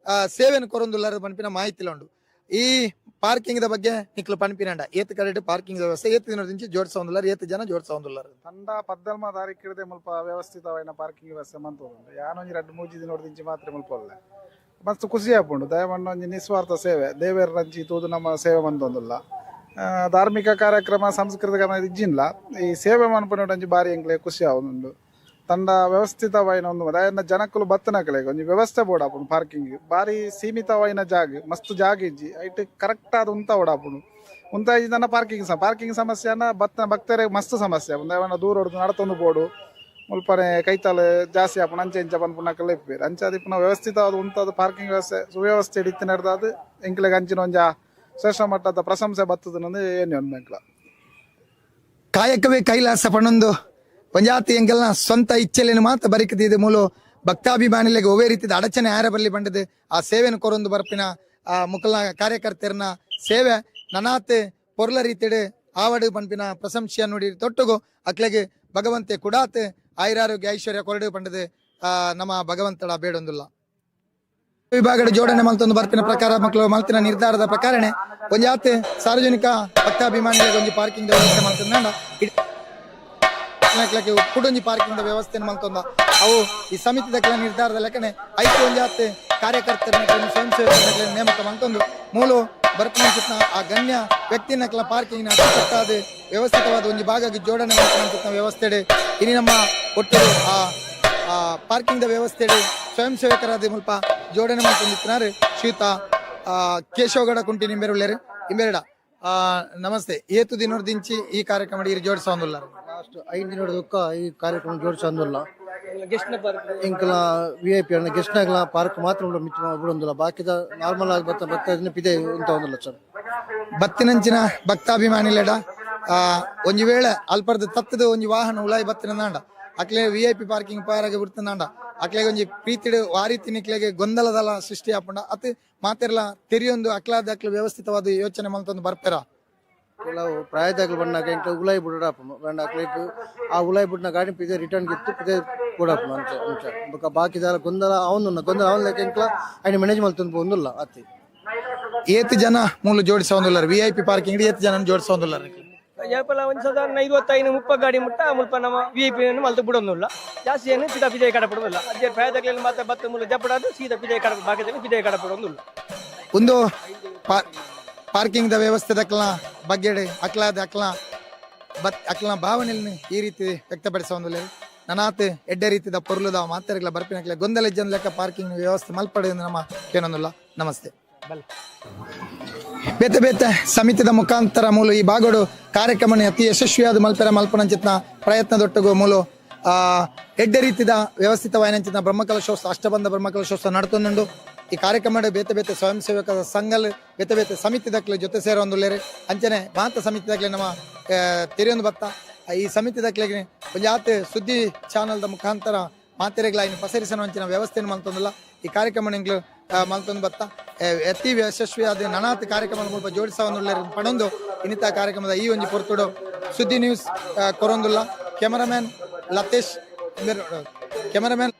ಸೇವೆಯನ್ನು ಕೊರೊಂದುಲ್ಲಾರ ಪನ್ಪಿನ ಮಾಹಿತಿಲ ಉಂಡು. ಈ ಪಾರ್ಕಿಂಗ್ the ಬಗ್ಗೆ ನಿಕ್ಲು ಪನ್ಪಿನಂಡ ಏತ್ ಕಡೆಟ್ ಪಾರ್ಕಿಂಗ್ ವ್ಯವಸ್ಥೆ ಏತ್ ದಿನದಿಂಚಿ ಜೋಡಿಸೊಂದುಲ್ಲಾರ ಏತ್ ಜನ ಜೋಡಿಸೊಂದುಲ್ಲಾರ? ತಂಡ ಪದ್ದಲ್ಮ ತಾರೀಕಿಡದೆ ಮುಲ್ಪ ವ್ಯವಸ್ಥಿತವಾಯಿನ ಪಾರ್ಕಿಂಗ್ ವ್ಯವಸ್ಥೆ ಮಂತೊಂದುಂಡು. ಯಾನೊಂಜಿ ರಡ್ಡ್ ಮೂಜಿ ದಿನೊರ್ದಿಂಚಿ ಮಾತ್ರ ಮುಲ್ಪ ಉಲ್ಲೆ. ಮಸ್ತ್ ಖುಷಿ ಆಪುಂಡು. ದಯಮಣ್ಣ ಒಂಜಿ ನಿಸ್ವಾರ್ಥ ಸೇವೆ ದೇವೆರ್ರಂಚಿ ತೂದು ನಮ್ಮ ಸೇವೆ ಮಂತೊಂದುಲ್ಲ. ಧಾರ್ಮಿಕ ಕಾರ್ಯಕ್ರಮ ಸಾಂಸ್ಕೃತಿಕ ಇಜ್ಜಿನ್ಲ ಈ ಸೇವೆ ಮನ್ಪುನಟ ಒಂಜಿ ಬಾರಿ ಎಂಕ್ಲೆ ಖುಷಿ ಆವೊಂದುಂಡು. ತಂಡ ವ್ಯವಸ್ಥಿತವಾಯಿನ ಒಂದು ದಯನ್ನ ಜನಕ್ಕುಲು ಬತ್ತನಕಲೆಗ್ ಒಂಜಿ ವ್ಯವಸ್ಥೆ ಬೋಡಾಪುಂಡು. ಪಾರ್ಕಿಂಗ್ ಬಾರಿ ಸೀಮಿತವಾಯಿನ ಜಾಗ, ಮಸ್ತ್ ಜಾಗ ಇಜ್ಜಿ, ಐಟ್ ಕರೆಕ್ಟ್ ಆದ್ ಉಂತ ಓಡಾಪುಂಡು. ಉಂತ ಇಜ್ಜಿಂದನ ಪಾರ್ಕಿಂಗ್ ಪಾರ್ಕಿಂಗ್ ಸಮಸ್ಯೆನ ಬತ್ತನ ಭಕ್ತರಿಗೆ ಮಸ್ತ್ ಸಮಸ್ಯೆ. ದಯವನ್ನ ದೂರ ಹೊಡ್ದು ನಡತೊಂದು ಬೋಡು ಮುಲ್ಪನೆ ಕೈತಾಲ್ ಜಾಸ್ತಿ ಆಪುಂಡು. ಅಂಚೆ ಇಂಚ ಪನ್ಪುನಕಲೆ ಇಪ್ಪೆರ್. ಅಂಚಾದ್ ಇಪ್ಪುನ ವ್ಯವಸ್ಥಿತವಾದ ಉಂತಾದ ಪಾರ್ಕಿಂಗ್ ವ್ಯವಸ್ಥೆ ಸುವ್ಯವಸ್ಥೆ ಇತ್ತಿನಡ್ದಾದ್ ಎಂಕ್ಲೆಗ್ ಅಂಚಿನ ಒಂಜ ಶ್ರೇಷ್ಠ ಮಟ್ಟದ ಪ್ರಶಂಸೆ ಬತ್ತದ ಏನು ಎಂಕ್ಲ. ಕಾಯಕವೇ ಕೈಲಾಸ ಪಣೊಂದು ಒಂಜಾತಿ ಎಂಕಲ್ನ ಸ್ವಂತ ಇಚ್ಛೆಲೇನು ಮಾತ್ರ ಬರಿಕದಿದೆ ಮೂಲು ಭಕ್ತಾಭಿಮಾನಿಲೆಗ್ ಒವೇ ರೀತಿದ ಅಡಚಣೆ ಆರ ಬರ್ಲಿ ಪಂಡದು ಆ ಸೇವೆಯನ್ನು ಕೊರೊಂದು ಬರ್ಪಿನ ಆ ಮುಕಲ್ನ ಕಾರ್ಯಕರ್ತರನ ಸೇವೆ ನನಾತ್ ಪೊರ್ಲ ರೀತಿಡ್ ಆವಡು ಪನ್ಪಿನ ಪ್ರಶಂಸೆಯ ನುಡಿ ತೊಟ್ಟುಗು ಅಕ್ಲೆಗ್ ಭಗವಂತೆ ಕುಡಾತ್ ಆಯುರಾರೋಗ್ಯ ಐಶ್ವರ್ಯ ಕೊರಡು ಪಂಡದು ನಮ್ಮ ಭಗವಂತಡ ಬೇಡೊಂದುಲ್ಲ. ವಿಭಾಗದ ಜೋಡಣೆ ಮಲ್ತೊಂದು ಬರ್ಪಿನ ಪ್ರಕಾರ ಮಕ್ಕಳು ಮಲ್ತಿನ ನಿರ್ಧಾರದ ಪ್ರಕಾರನೇ ಒಂಜಾತ್ ಸಾರ್ವಜನಿಕ ಭಕ್ತಾಭಿಮಾನಿಗಳಿಗೆ ಒಂಜಿ ಪಾರ್ಕಿಂಗ್ ವ್ಯವಸ್ಥೆ ಮಲ್ತೊಂದು ಕುಡೊಂಜಿ ಪಾರ್ಕಿಂಗ್ ವ್ಯವಸ್ಥೆ ಮಲ್ತೊಂದ ಅವು ಈ ಸಮಿತಿದ ಕೆಲ ನಿರ್ಧಾರದ ಲೆಕ್ಕನೆ ಐದು ಒಂಜಾತ್ ಕಾರ್ಯಕರ್ತರನ್ನ ಸ್ವಯಂ ಸೇವಕರನ್ನ ನೇಮಕ ಮಲ್ತೊಂದು ಮೂಲು ಬರ್ಪಿನ ಆ ಗಣ್ಯ ವ್ಯಕ್ತಿನ ಕೆಲ ಪಾರ್ಕಿಂಗ್ ಅಚ್ಚುಕಟ್ಟಾದ ವ್ಯವಸ್ಥಿತವಾದ ಒಂಜಿ ಭಾಗಕ್ಕೆ ಜೋಡಣೆ ಮಲ್ತೊಂದು ವ್ಯವಸ್ಥೆ ಇನಿ ನಮ್ಮ ಒಟ್ಟು ಆ ಪಾರ್ಕಿಂಗ್ the ವ್ಯವಸ್ಥೆ ಸ್ವಯಂ ಸೇವಕರಾದ ಮುಲ್ಪ ಜೋಡಣೆ ಮಲ್ತೊಂದಿತ್ತಿನಾರು ಶ್ರೀಯುತ ಕೇಶವಗೌಡ ಕುಂಟಿ ನಿಂಬೆರುಳ್ಳೇರು ಇಂಬೆರಡ. ನಮಸ್ತೆ. ಏತು ದಿನೊರ್ದಿಂಚಿ ಈ ಕಾರ್ಯಕ್ರಮ ಇರು ಜೋಡಿಸೊಂದುಲ್ಲಾರ? ಲಾಸ್ಟ್ 5 ದಿನದ ದುಃಖ ಈ ಕಾರ್ಯಕ್ರಮ ಜೋಡಿಸೊಂದುಲ್ಲ. ಎಂಕಲ ವಿ I P ಅಣ್ಣ ಗೆಸ್ಟ್ನಾಗ್ಲ ಪಾರ್ಕ್ ಮಾತ್ರ ಬಿಡೊಂದಿಲ್ಲ, ಬಾಕಿದ ನಾರ್ಮಲ್ ಆಗಿ ಬತ್ತ ಭಕ್ತ ಪಿದೆ ಅಂತ ಒಂದಿಲ್ಲ ಸರ್. ಬತ್ತಿನಂಚಿನ ಭಕ್ತಾಭಿಮಾನಿಲೆಡ ಒಂಜಿ ವೇಳೆ ಅಲ್ಪರ್ದ ತತ್ತದ ಒಂಜಿ ವಾಹನ ಉಲಾಯಿ ಬತ್ತಿನ ಅಕ್ಲೆ ವಿ I P parking ಪಾರಾಗ ಬಿಡ್ತನಾಂಡ ಅಕ್ಲೆಗೆ ಒಂಜಿ ಪ್ರೀತಿಡ್ ವಾರಿ ನಿಕ್ಲೆಗೆ ಗೊಂದಲದಲ ಸೃಷ್ಟಿ ಆಪುಂಡ ಅತ್ ಮಾತೆರ್ಲ ತೆರಿಯೊಂದು ಅಕ್ಲಾದ ಅಕ್ಲೆ ವ್ಯವಸ್ಥಿತವಾದ ಯೋಚನೆ ಮಲ್ತೊಂದು ಬರ್ಪೆರ. ಕೆಲವು ಪ್ರಾಯದಾಗ್ಲು ಬಣ್ಣಾಗ ಎಂಕ್ಲ ಉಲಾಯಿ ಬಿಡಾಪುಂಡು ಬಂಡ ಅಕ್ಲೆಗ್ ಆ ಉಲಾಯಿ ಬಿಡ್ನ ಗಾಡಿ ಪಿದೆ ರಿಟರ್ನ್ ಗಿತ್ತು ಪಿದೆ ಬಿಡಾಪುಂಡು ಅಂಚ ಅಂಚ ಬೊಕ ಬಾಕಿದಾಲ ಗೊಂದಲ ಅವನು ಗೊಂದಲ ಅವನ ಲೆಕ್ಕ ಎಂಕ್ಲ ಐನ ಮ್ಯಾನೇಜ್ ಮಲ್ತೊಂದು ಪೋಂದುಲ್ಲ ಅತಿ. ಏತ್ ಜನ ಮೂಲು ಜೋಡಿಸೊಂದುಲ್ಲಾರ ವಿ I P parking ಏತ್ ಜನ ಜೋಡಿಸೊಂದುಲ್ಲಾರ? ಏಪಲ ಒಂದು ಸಾಧಾರಣ 25 30 ಗಾಡಿ ಮುಟ್ಟ ಮುಲ್ಪ ನಮ್ಮ ವಿ I P ಮಲ್ತು ಬಿಡೊಂದುಲ್ಲ. ಜಾಸ್ತಿ ಏನು ಸೀದಾ ಪಿದೆ ಕಡ ಬಿಡೋದಿಲ್ಲ. ಅದೇ ಪ್ರಾಯದಾಗ್ಲೆಲ್ಲ ಮಾತ್ರ ಬತ್ತ ಮೂಲ ಜಪ್ಪಡಾದು ಸೀದಾ ಪಿದೆ ಕಡ ಬಾಕಿದಲ್ಲಿ ಪಿದೆ ಕಡ ಬಿಡೊಂದುಲ್ಲ. ಒಂದು ಪಾರ್ಕಿಂಗ್ the ವ್ಯವಸ್ಥೆ ದಕ್ಲ ಬಗ್ಗೆ ಅಕ್ಲಾದ ಅಕ್ಲ ಬತ್ ಅಕ್ಲ ಭಾವನೆಯನ್ನು ಈ ರೀತಿ ವ್ಯಕ್ತಪಡಿಸೊಂದುಲ್ಲ. ನನಾತ್ ಎಡ್ಡೆ ರೀತಿದ ಪೊರ್ಲುದ ಮಾತೆರ್ಗ್ಲ ಬರ್ಪಿನಕ್ಲೆ ಗೊಂದಲ ಇಜ್ಜಂದ್ ಲೆಕ್ಕ ಪಾರ್ಕಿಂಗ್ ವ್ಯವಸ್ಥೆ ಮಲ್ಪಡೆ ನಮ್ಮ ಕೇನೊಂದುಲ್ಲ. ನಮಸ್ತೆ. ಬೇತೆ ಬೇತೆ ಸಮಿತಿದ ಮುಖಾಂತರ ಮೂಲು ಈ ಭಾಗಡು ಕಾರ್ಯಕ್ರಮ ಅತಿ ಯಶಸ್ವಿಯಾದ ಮಲ್ಪೆರ ಮಲ್ಪನಂಚಿತ್ನ ಪ್ರಯತ್ನದೊಟ್ಟಿಗೂ ಮೂಲು ಎಡ್ಡೆ ರೀತಿದ ವ್ಯವಸ್ಥಿತವಾಯಿನಂಚಿನ ಬ್ರಹ್ಮಕಲಶೋತ್ಸವ ಅಷ್ಟಬಂಧ ಬ್ರಹ್ಮಕಲಶೋತ್ಸವ ನಡತೊಂದುಂಡು. ಈ ಕಾರ್ಯಕ್ರಮ ಬೇತೆ ಬೇತೆ ಸ್ವಯಂ ಸೇವಕ ಸಂಘಲ್ ಬೇತೆ ಬೇತೆ ಸಮಿತಿದಕ್ಲೆ ಜೊತೆ ಸೇರೊಂದುಲ್ಲೇರು. ಅಂಚನೆ ಮಾತ ಸಮಿತಿದಕ್ಲೆ ನಮ್ಮ ತೆರೆಯೊಂದು ಬತ್ತ ಈ ಸಮಿತಿದಕ್ಲೆಗೆ ಒಂಜಾತ್ ಸುದ್ದಿ ಚಾನಲ್ದ ಮುಖಾಂತರ ಮಾತೆರೆಗ್ಲ ಇನ್ನು ಪಸರಿಸನ ಅಂಚಿನ ವ್ಯವಸ್ಥೆಯನ್ನು ಮಲ್ತೊಂದುಲ್ಲ. ಈ ಕಾರ್ಯಕ್ರಮ ನಿಂಗ್ಲು ಮಲ್ತೊಂದು ಬತ್ತ ಅತಿ ಯಶಸ್ವಿಯಾದ ನನಾತ್ ಕಾರ್ಯಕ್ರಮ ಮುಲ್ಪ ಜೋಡಿಸವನ್ನುಳ್ಳ ಪಣೊಂದು ಇನ್ನಿತ ಕಾರ್ಯಕ್ರಮದ ಈ ಒಂಜಿ ಪೊರ್ತುಡು ಸುದ್ದಿ ನ್ಯೂಸ್ ಕೊರೊಂದುಲ್ಲ. Cameraman Latesh, cameraman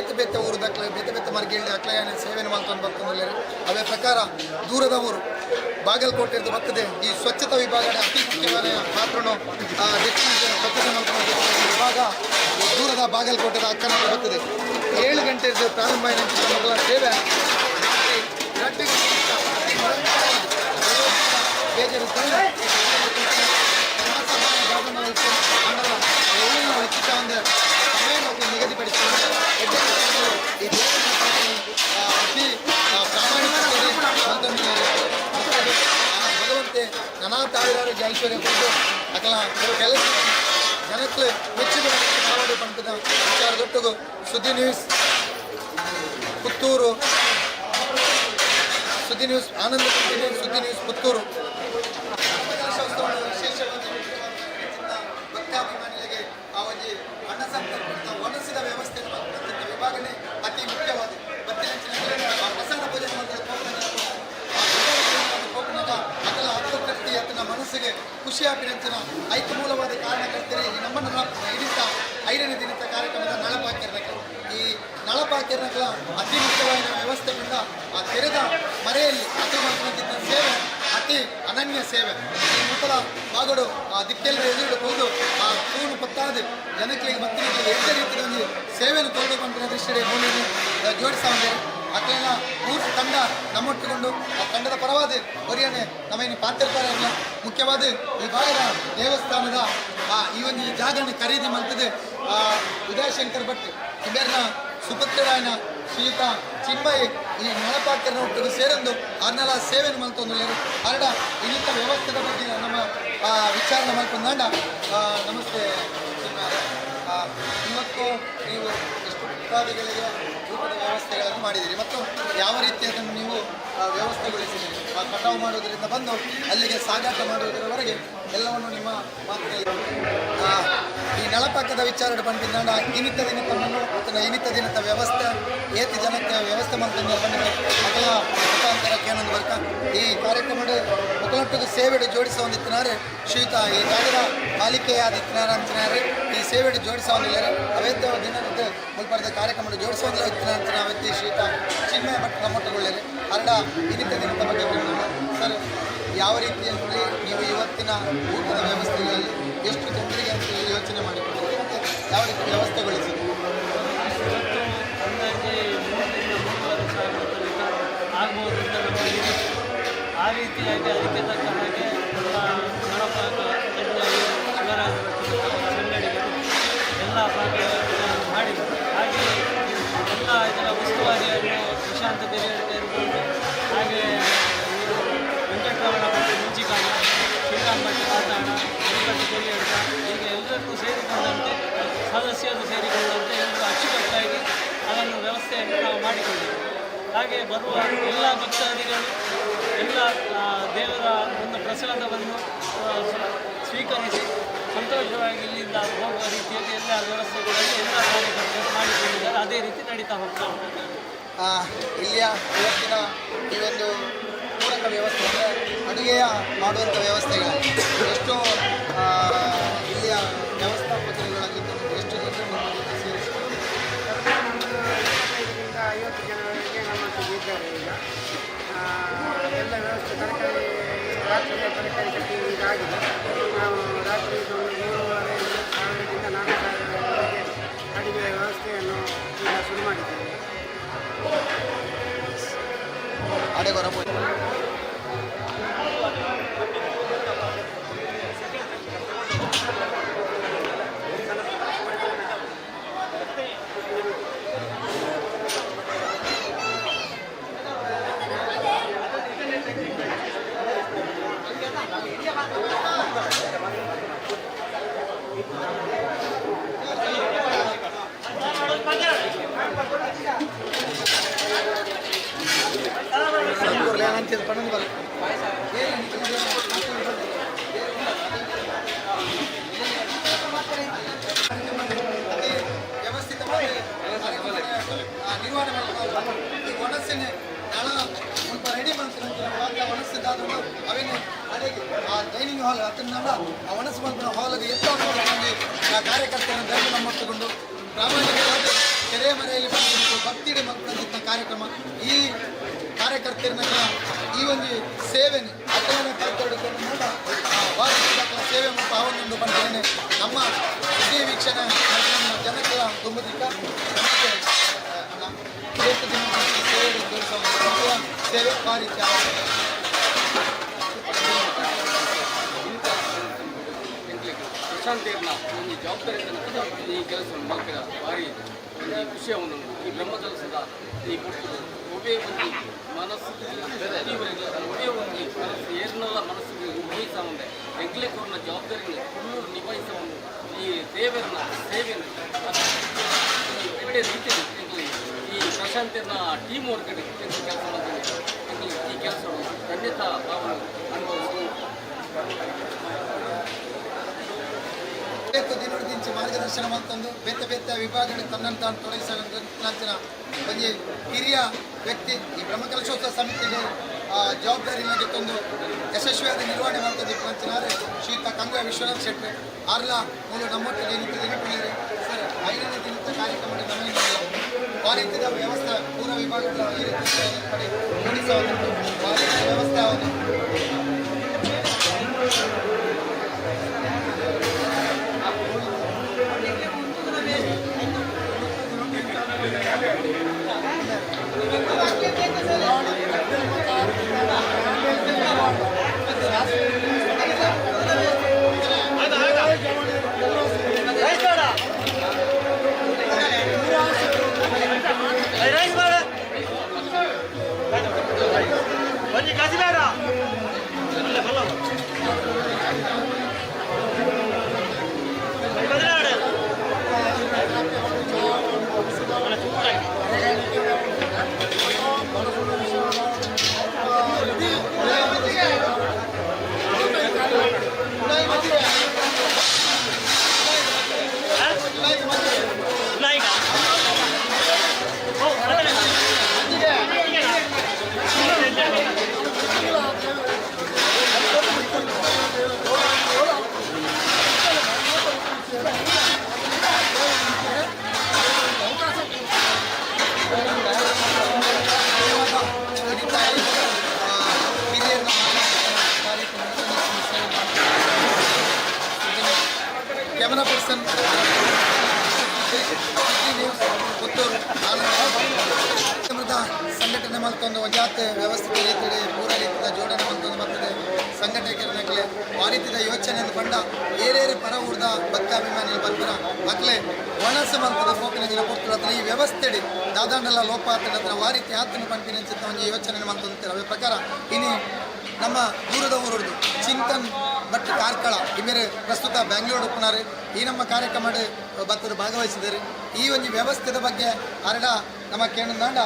ಬೇತೆ ಬೇತೆ ಊರು ದಕ್ಲೆ ಬೇತೆ ಬೇತೆ ಮರ್ಗಿಲ್ಡೆ ಅಕ್ಲೆಯಾನ ಸೇವೆಯನ್ನು ಮಲ್ತೊಂದು ಬರ್ತೊಂದುಲ್ಲೆರ್. ಅವೇ ಪ್ರಕಾರ ದೂರದ ಊರು ಬಾಗಲಕೋಟೆರ್ದ್ ಬರ್ತದೆ ಈ ಸ್ವಚ್ಛತಾ ವಿಭಾಗದ ಅತಿ ಮುಖ್ಯವಾದ ಪಾತ್ರನು ದಕ್ಷಿಣ ಸ್ವಚ್ಛತೆ ಮಲ್ಪುನ ವಿಭಾಗ ದೂರದ ಬಾಗಲಕೋಟೆದ ಅಕ್ಕನ ಬರ್ತದೆ. 7 ಗಂಟೆರ್ದ್ ಪ್ರಾರಂಭ ಆಯಿನ ಮಗಳ ಸೇವೆ ರಾತ್ರಿ 2 ಗಂಟೆ ಅತಿ ನಿರಂತರವಾಗಿ ಬೇಜಾರು ನಿಗದಿಪಡಿಸಿದ್ದಾರೆ. ಈ ಅತಿ ಪ್ರಾಮಾಣಿಕತೆ ಭಗವಂತೆ ನಾನಾ ತಾವಿರಾರಿಗೆ ಐಶ್ವರ್ಯ ಕೊಟ್ಟು ಅಕಲ ಕೆಲಸ ಜನಕ್ಕೆ ಮೆಚ್ಚುಗೆ ಕಾಪಾಡು ಪಂಪದ ವಿಚಾರದೊಟ್ಟಿಗೂ ಸುದ್ದಿ ನ್ಯೂಸ್ ಪುತ್ತೂರು, ಸುದ್ದಿ ನ್ಯೂಸ್ ಆನಂದ ಸುದ್ದಿ ನ್ಯೂಸ್ ಪುತ್ತೂರು. ವಿಶೇಷವಾಗಿ ಭಕ್ತಾಭಿಮಾನಿಗಳಿಗೆ ಆ ಒಂಜಿ ಅನ್ನ ಸಂತರ್ಪಣೆ ಒಣಸಿದ ವ್ಯವಸ್ಥೆ ವಿಭಾಗನೇ ಅತಿ ಮುಖ್ಯವಾದ ಬತ್ತಿನ ಪ್ರಸಾದ ಭೋಜನ ಪೋಪನಾಗ ಅಕಲ ಆತ್ಮತೃಪ್ತಿ ಆತನ ಮನಸ್ಸಿಗೆ ಖುಷಿ ಆಪಿನಂಚಿನ ಐಕ ಮೂಲವಾದ ಕಾರಣಕರ್ತರೆ ಈ ನಮ್ಮ ಹಿಡಿತ 5ನೇ ದಿನದ ಕಾರ್ಯಕ್ರಮದ ನಳಪಾಕಿರ್ನಕಲ. ಈ ನಳಪಾಕಿರ್ನಕಲ ಅತಿ ಮುಖ್ಯವಾದ ವ್ಯವಸ್ಥೆಗೊಂಡ ಆ ತೆರೆದ ಮರೆಯಲ್ಲಿ ಅತಿ ಮಾಡ್ಕೊಂತಿದ್ದ ಸೇವೆ ಅತಿ ಅನನ್ಯ ಸೇವೆ. ಈ ಮುಟ್ಟದ ಬಾಗಡು ಆ ದಿಕ್ಕೆಲ್ಲ ಎದುರು ಕೂದು ಆ ತೂನು ಪತ್ತಾದ ಜನಕ್ಕೆ ಭಕ್ತರಿಗೆ ಎಡ್ಡೆ ರೀತಿಯ ಒಂದು ಸೇವೆಯನ್ನು ತೋರಬೇಕು ಪಂಪಿನ ದೃಷ್ಟಿಡೆ ಮೂಲ ಜೋಡಿಸಾವಂದೆ ಅಕ್ಲೆನ ಪೂರ್ತಿ ತಂಡ ನಮ್ಮೊಟ್ಟುಕೊಂಡು ಆ ತಂಡದ ಪರವಾದ ಒರಿಯನೆ ನಮ್ಮ ಇನ್ನು ಪಾತ್ರಕಾರಲ್ಲ. ಮುಖ್ಯವಾದ ಈ ಭಾಗದ ದೇವಸ್ಥಾನದ ಈ ಒಂದು ಈ ಜಾಗವನ್ನು ಖರೀದಿ ಮಾಡ್ತದೆ ಉದಯಶಂಕರ್ ಭಟ್ ಇಬೇರ್ನ ಸುಪುತ್ರರಾಯನ ಶ್ರೀಯುತ ಚಿನ್ಮಯಿ ಈ ನಳಪಾಕರನ ಒಟ್ಟಿಗೆ ಸೇರೊಂದು ಅರ್ನಲ ಸೇವೆಯನ್ನು ಮಲ್ತೊಂದುಲ್ಲೆರ್. ಅರಡ ಇನ್ನಿತ ವ್ಯವಸ್ಥೆದ ಬಗ್ಗೆ ನಮ್ಮ ವಿಚಾರಣೆ ಮಲ್ಪೊಂದಾಂಡ. ನಮಸ್ತೆ ಚಿನ್ಮಯ, ಇವತ್ತು ನೀವು ಎಷ್ಟು ಭಕ್ತಾದಿಗಳಿಗೆ ಊಟದ ವ್ಯವಸ್ಥೆಗಳನ್ನು ಮಾಡಿದ್ದೀರಿ ಮತ್ತು ಯಾವ ರೀತಿ ಅದನ್ನು ನೀವು ವ್ಯವಸ್ಥೆಗೊಳಿಸಿದ್ದೀರಿ? ಕಟಾವು ಮಾಡುವುದರಿಂದ ಬಂದು ಅಲ್ಲಿಗೆ ಸಾಗಾಟ ಮಾಡುವುದರವರೆಗೆ ಎಲ್ಲವನ್ನು ನಿಮ್ಮ ಮಾತಿನಲ್ಲಿ. ಈ ನಳಪಾಕದ ವಿಚಾರ ಪಂಪಿಂದಾಂಡ ಇನ್ನಿತ ದಿನದ ಮಣ್ಣು ಮತ್ತು ಇನ್ನಿತ ದಿನದ ವ್ಯವಸ್ಥೆ ಏತಿ ಜನಕ್ಕೆ ವ್ಯವಸ್ಥೆ ಮಲ್ತೊಂದು ಪಂಡಿನ ಅಕಲ ಮುಖಾಂತರ ಕೇನೊಂದು ಬರ್ಕ ಈ ಕಾರ್ಯಕ್ರಮದ ಮುಖಲೊಟ್ಟಿಗೆ ಸೇವೆಡು ಜೋಡಿಸೊಂದಿತ್ತಿನಾರೆ ಶ್ರೀಯುತ ಈ ಜಾಗದ ಮಾಲಿಕೆಯಾದಿತ್ತಿನಾರ ಅಂಚಿನಾರೆ ಈ ಸೇವೆಡು ಜೋಡಿಸೊಂದಿಲ್ಲಾರೆ ಅವೇತ ದಿನದ ಮುಲ್ಪರದ ಕಾರ್ಯಕ್ರಮ ಜೋಡಿಸೊಂದಿಲ್ಲ ಇತ್ತಿನ ಅಂಚಿನ ವ್ಯಕ್ತಿ ಶ್ರೀಯುತ ಚಿನ್ಮಯ ಭಟ್ ನಮ್ಮೊಟ್ಟುಗೊಳ್ಳೇರಿ. ಅರಡ ಇನ್ನಿತ ದಿನದ ಬಗ್ಗೆ ಕೇಳೋಣ. ಸರ್, ಯಾವ ರೀತಿಯಲ್ಲಿ ನೀವು ಇವತ್ತಿನ ಊಟದ ವ್ಯವಸ್ಥೆಗಳಲ್ಲಿ ಎಷ್ಟು ಜನರಿಗೆ ಅಂತ ಯೋಚನೆ ಮಾಡಿಕೊಂಡಿದ್ದೀರಿ ಮತ್ತು ಯಾವ ರೀತಿ ವ್ಯವಸ್ಥೆಗೊಳಿಸಿದ್ದೀರಿ? ಇವತ್ತು ಅಂದಾಜೆ 3ರಿಂದ 3.5 ಸಾವಿರ ತನಕ ಆಗ್ಬೋದು ಅಂತ ನಮ್ಮ ನಿರೀಕ್ಷೆ. ಆ ರೀತಿಯಾಗಿ ಅದಕ್ಕೆ ತಕ್ಕ ಹಾಗೆ ನಮ್ಮ ನಳಪಾಕ ತಜ್ಞರು ಶಿವರಾಜ ಭಟ್ ಮತ್ತು ಅವರ ಸಂಗಡಿಗರು ಎಲ್ಲ ಪಾಕ ವ್ಯವಸ್ಥೆಗಳನ್ನು ಮಾಡಿದರು. ಹಾಗೆ ಎಲ್ಲ ಇದರ ಉಸ್ತುವಾರಿಯನ್ನು ಪ್ರಶಾಂತ ಪೆರಿಯಡ್ಕ ಇರ್ಬೋದು, ಹಾಗೆ ಇವರು ವೆಂಕಟರಮಣ ಭಟ್ ಮುಂಚಿಕಾಣ, ಶ್ರೀರಾಮ್ ಭಟ್ ಪಾತಾಣ, ಹರಿಭಟ್ ಪೆರಿಯಡ್ಕ, ಹೀಗೆ ಎಲ್ಲರನ್ನೂ ಸೇರಿಕೊಂಡಂತೆ ಸದಸ್ಯರು ಸೇರಿಕೊಂಡಂತೆ ಎಲ್ಲರೂ ಅಚ್ಚುಕಟ್ಟಾಗಿ ಅದನ್ನು ವ್ಯವಸ್ಥೆಯನ್ನು ನಾವು ಮಾಡಿಕೊಂಡಿದ್ದೇವೆ. ಹಾಗೆ ಬರುವ ಎಲ್ಲ ಭಕ್ತಾದಿಗಳು ಎಲ್ಲ ದೇವರ ಒಂದು ಪ್ರಸಾದವನ್ನು ಸ್ವೀಕರಿಸಿ ಸಂತೋಷವಾಗಿ ಇಲ್ಲಿಂದ ಹೋಗುವ ರೀತಿಯಲ್ಲಿ ಎಲ್ಲ ವ್ಯವಸ್ಥೆಗಳಲ್ಲಿ ಎಲ್ಲ ಕಾರ್ಯಕರ್ತರು ಮಾಡಿಕೊಂಡಿದ್ದಾರೆ. ಅದೇ ರೀತಿ ನಡೀತಾ ಹೋಗ್ತಾ ಉಂಟು. ಇಲ್ಲಿಯ ಇವತ್ತಿನ ಈ ಒಂದು ಪೂರಕ ವ್ಯವಸ್ಥೆ ಅಂದರೆ ಅಡುಗೆಯ ಮಾಡುವಂಥ ವ್ಯವಸ್ಥೆಗಳು ಎಷ್ಟು ಇಲ್ಲಿಯ ವ್ಯವಸ್ಥಾಪಕರುಗಳಾಗಿದ್ದು ಎಷ್ಟು ಜನರು ನಿಮ್ಮ ಜೊತೆ ಸೇರಿಸಿಕೊಂಡು? 25ರಿಂದ 50 ಜನರವರೆಗೆ ನಮ್ಮೊಟ್ಟಿಗೆ ಇದ್ದಾರೆ. ಈಗ ಎಲ್ಲ ವ್ಯವಸ್ಥೆ ತರಕಾರಿ ರಾತ್ರಿಯ ತರಕಾರಿ ಕಟ್ಟಿಂಗ್ ಈಗ ಆಗಿದೆ. ನಾವು ರಾತ್ರಿ ಒಂದು 3.5 ಸಾವಿರದಿಂದ 4 ಸಾವಿರದವರೆಗೆ ಅಡುಗೆ ವ್ಯವಸ್ಥೆಯನ್ನು ಈಗ ಶುರು ಮಾಡಿದ್ದೇವೆ. ಅಡೆಗೊರ ವ್ಯವಸ್ಥಿತವಾಗಿ ನಿರ್ವಹಣೆ ಮಾಡ್ಕೊಂಡು ಈ ಒಣಸಿನ ನಳ ಮುಲ್ಪ ರೆಡಿ ಮಲ್ತಿನ ಒಣಸಿದಾದ್ರು ಅವೇನು ಅಡೆಗೆ ಆ ಡೈನಿಂಗ್ ಹಾಲ್ ಅತನ್ನ ಆ ಒಣಸು ಮಲ್ಪುನ ಹಾಲ್ಗೆ ಎತ್ತ ಕಾರ್ಯಕರ್ತರನ್ನು ಧೈರ್ಯ ನಮ್ಮೊಟ್ಟುಕೊಂಡು ಪ್ರಾಮಾಣಿಕವಾಗಿ ಕೆರೆ ಮರೆಯಲ್ಲಿ ಬಂದು ಭಕ್ತಿಡೆ ಮಲ್ಪುನಂಚಿತ್ತಿನ ಕಾರ್ಯಕ್ರಮ. ಈ ಕಾರ್ಯಕರ್ತರನ್ನ ಈ ಒಂದು ಸೇವೆನೆ ಅಕ್ಕನ ಕಲ್ತೊಡ್ಕೊಂಡು ವಾರ ಸೇವೆ ಮತ್ತು ಆವೊಂದು ಪಂಡನೆ ನಮ್ಮ ಸುದ್ದಿ ವೀಕ್ಷಣೆ ನಮ್ಮ ಜನಕ್ಕೆಲ್ಲ ತುಂಬುದಿಕ್ಕ ನಮಗೆ ಸೇವೆ ಸೇವೆ ಭಾರಿ. ಪ್ರಶಾಂತಿಯನ್ನ ಒಂದು ಜವಾಬ್ದಾರಿಯನ್ನು ಈ ಕೆಲಸವನ್ನು ಮಲ್ಪಿದ ಭಾರಿ ಒಂದು ಖುಷಿಯ ಒಂದು ಈ ಬ್ರಹ್ಮಕಲಶದ ಈ ಪುಸ್ತಕ ಒಬ್ಬೇ ಒಂದು ಮನಸ್ಸು ಒಬ್ಬೇ ಒಂದು ಮನಸ್ಸು ಏರ್ನೆಲ್ಲ ಮನಸ್ಸಿಗೆ ಊಹಿಸ ಒಂದೆ ಎಂಕ್ಲೆ ಕೊರನ ಜವಾಬ್ದಾರಿಯನ್ನು ಫುಲ್ಲು ನಿಭಾಯಿಸ ಒಂದು ಈ ದೇವರನ್ನ ಸೇವೆಯನ್ನು ಈ ಎಡ್ಡೆ ರೀತಿಯಲ್ಲಿ ಎಂಕ್ಲೆ ಈ ಪ್ರಶಾಂತಿಯನ್ನ ಟೀಮ್ ವರ್ಕ್ ಕೆಲಸ ಮಾಡ್ತೀನಿ. ಎಂಕ್ಲೆ ಈ ಕೆಲಸ ಧನ್ಯತಾ ಭಾವನೆ ಅನುಭವಿಸಿ ದಿನದಿಂಚಿ ಮಾರ್ಗದರ್ಶನ ಮಲ್ತೊಂದು ಬೇತೆ ಬೇತೆ ವಿಭಾಗಗಳು ತನ್ನನ್ನು ತಾನು ತೊಡಗಿಸಿದ ಒಂಜಿ ಹಿರಿಯ ವ್ಯಕ್ತಿ ಈ ಬ್ರಹ್ಮಕಲಶೋತ್ಸವ ಸಮಿತಿಗೆ ಜವಾಬ್ದಾರಿ ತಂದು ಯಶಸ್ವಿಯಾದ ನಿರ್ವಹಣೆ ಮಾಡ್ತದೆ ಪಂಚನಾರೆ ಶ್ರೀಯುತ ಕಂಗುವ ವಿಶ್ವನಾಥ್ ಶೆಟ್ಟಿ ಆರ್ಲ ಮೂಲ ನಮ್ಮೊಟ್ಟಿಗೆ ನಿಂತು ಸರ್ 5ನೇ ದಿನದ ಕಾರ್ಯಕ್ರಮ ನಮಗೆ ಆ ರೀತಿಯ ವ್ಯವಸ್ಥೆ ಪೂರ್ವ ವಿಭಾಗಗಳ ಈ ರೀತಿ ಕಡೆ ಜೋಡಿಸುವಂಥದ್ದು ಆ ರೀತಿಯ ವ್ಯವಸ್ಥೆ ಯಾವುದು. ಕ್ಯಾಮರಾ ಪರ್ಸನ್ ನ್ಯೂಸ್ ಪುತ್ತೂರು ಸಂಘಟನೆ ಮಲ್ತೊಂದು ಒಂಜಾತ್ ವ್ಯವಸ್ಥಿತ ರೀತಿಯಲ್ಲಿ ಪೂರ ರೀತಿಯ ಜೋಡಣೆ ಮಲ್ತೊಂದು ಬರ್ತದೆ. ಸಂಘಟಕರನಕ್ಲೆ ಆ ರೀತಿಯ ಯೋಚನೆ ಪಂಡ ಏರೇರು ಪರ ಊರ್ದ ಭಕ್ತಾಭಿಮಾನಿಗಳು ಬರ್ತಾರ ಅಕ್ಲೆ ಒಣಸು ಮಲ್ತದ ಪೋಪಿನ ದಿನ ಪೊರ್ತುಡು ಹತ್ರ ಈ ವ್ಯವಸ್ಥೆಡಿ ದಾದಾಂಡಲ ಲೋಪ ಆತನ ಹತ್ರ ಆ ರೀತಿ ಆತನ ಪನ್ಪಿನ ಅಂಚಿನ ಒಂದು ಯೋಚನೆ ಮಲ್ತೊಂದು ಅವೇ ಪ್ರಕಾರ ಇನಿ ನಮ್ಮ ದೂರದ ಊರುಡ್ದು ಚಿಂತನ್ ಭಟ್ ಕಾರ್ಕಳ ಇಮೇರೆ ಪ್ರಸ್ತುತ ಬ್ಯಾಂಗ್ಳೂರು ಉಪ್ಪುನಾರು ಈ ನಮ್ಮ ಕಾರ್ಯಕ್ರಮ ಭಕ್ತರು ಭಾಗವಹಿಸಿದ್ದಾರೆ. ಈ ಒಂದು ವ್ಯವಸ್ಥೆದ ಬಗ್ಗೆ ಅರಡ ನಮ್ಮ ಕೇಳಂದಾಂಡ.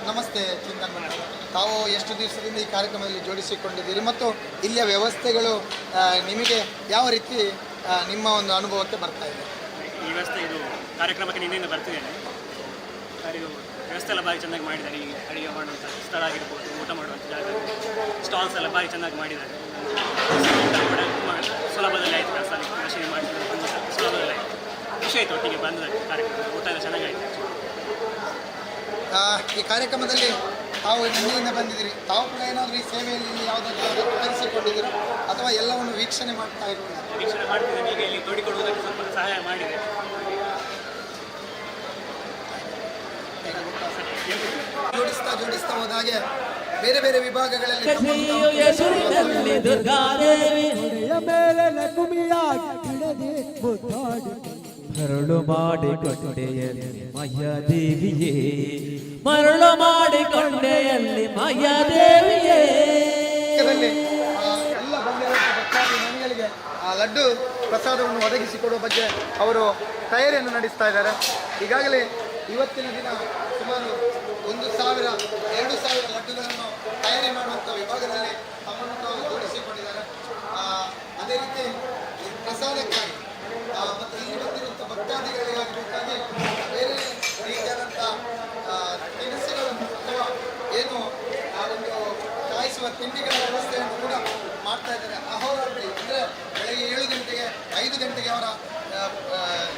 ನಮಸ್ತೆ ಚಿಂತನ್ ಭಟ್, ತಾವು ಎಷ್ಟು ದಿವಸದಿಂದ ಈ ಕಾರ್ಯಕ್ರಮದಲ್ಲಿ ಜೋಡಿಸಿಕೊಂಡಿದ್ದೀರಿ ಮತ್ತು ಇಲ್ಲಿಯ ವ್ಯವಸ್ಥೆಗಳು ನಿಮಗೆ ಯಾವ ರೀತಿ ನಿಮ್ಮ ಒಂದು ಅನುಭವಕ್ಕೆ ಬರ್ತಾ ಇದೆ? ಈ ವ್ಯವಸ್ಥೆ ಇದು ಕಾರ್ಯಕ್ರಮಕ್ಕೆ ನಿನ್ನೆಯಿಂದ ಬರ್ತಿದ್ದೇನೆ. ಇದು ವ್ಯವಸ್ಥೆ ಎಲ್ಲ ಭಾರಿ ಚೆನ್ನಾಗಿ ಮಾಡಿದ್ದಾರೆ. ಈ ಅಡುಗೆ ಮಾಡುವಂಥ ಸ್ಥಳ ಆಗಿರ್ಬೋದು, ಊಟ ಮಾಡುವಂಥ ಜಾಗ, ಸ್ಟಾಲ್ಸ್ ಎಲ್ಲ ಭಾರಿ ಚೆನ್ನಾಗಿ ಮಾಡಿದ್ದಾರೆ. ಊಟ ಕೂಡ ತುಂಬ ಸುಲಭದಲ್ಲಿ ಆಯಿತು. ಕೆಲಸ ಮಷೀನ್ ಮಾಡಿಸಿದ್ರೆ ತುಂಬ ಸುಲಭದಲ್ಲಿ ಆಯಿತು. ಖುಷಿ ಆಯಿತು ಒಟ್ಟಿಗೆ ಬಂದದಕ್ಕೆ. ಕಾರ್ಯಕ್ರಮ ಊಟ ಎಲ್ಲ ಚೆನ್ನಾಗಾಯಿತು. ಈ ಕಾರ್ಯಕ್ರಮದಲ್ಲಿ ತಾವು ನಿನ್ನೆಯಿಂದ ಬಂದಿದ್ದೀರಿ. ತಾವು ಕೂಡ ಏನಾದರೂ ಈ ಸೇವೆಯಲ್ಲಿ ಯಾವುದಾದ್ರೂ ತೊಡಗಿಸಿಕೊಂಡಿದ್ದೀರೋ ಅಥವಾ ಎಲ್ಲವನ್ನು ವೀಕ್ಷಣೆ ಮಾಡ್ತಾ ಇದ್ದೀರಾ? ವೀಕ್ಷಣೆ ಮಾಡ್ತಿದ್ದೇನೆ. ಈಗ ಇಲ್ಲಿ ತೋಡಿಕೊಡುವುದಕ್ಕೆ ಸ್ವಲ್ಪ ಸಹಾಯ ಮಾಡಿದೆ. ಜೋಡಿಸ್ತಾ ಜೋಡಿಸ್ತಾ ಹೋದ ಹಾಗೆ ಬೇರೆ ಬೇರೆ ವಿಭಾಗಗಳಲ್ಲಿ ಮರಳು ಮಾಡಿಕೊಂಡೆಯಲ್ಲಿ ಮಾಯಾದೇವಿಯೇ, ಮರಳು ಮಾಡಿಕೊಂಡೆಯಲ್ಲಿ ಮಾಯಾದೇವಿಯೇ. ಎಲ್ಲ ಬಂದಿರುವಂಥ ಭಕ್ತಾಭಿಮಾನಿಗಳಿಗೆ ಆ ಲಡ್ಡು ಪ್ರಸಾದವನ್ನು ಒದಗಿಸಿಕೊಡುವ ಬಗ್ಗೆ ಅವರು ತಯಾರಿಯನ್ನು ನಡೆಸ್ತಾ ಇದ್ದಾರೆ. ಈಗಾಗಲೇ ಇವತ್ತಿನ ದಿನ ಸುಮಾರು 1000 2000 ಲಡ್ಡುಗಳನ್ನು ತಯಾರಿ ಮಾಡುವಂಥ ವಿಭಾಗದಲ್ಲಿ ತಮ್ಮನ್ನು ತಾವು ಜೋಡಿಸಿಕೊಂಡಿದ್ದಾರೆ. ಅದೇ ರೀತಿ ಪ್ರಸಾದಕ್ಕಾಗಿ ಮತ್ತು ಇಲ್ಲಿ ಬಂದಿರುವಂಥ ಭಕ್ತಾದಿಗಳಿಗಾಗಿ ಬೇಕಾಗಿ ಬೇರೆ ರೀತಿಯಾದಂಥ ತಿನಿಸುಗಳನ್ನು ಅಥವಾ ಏನು ಆ ಒಂದು ಕಾಯಿಸುವ ತಿಂಡಿಗಳ ವ್ಯವಸ್ಥೆಯನ್ನು ಕೂಡ ಮಾಡ್ತಾ ಇದ್ದಾರೆ. ಅಹೋರಾತ್ರಿ ಅಂದರೆ ಬೆಳಗ್ಗೆ 7 ಗಂಟೆಗೆ 5 ಗಂಟೆಗೆ ಅವರ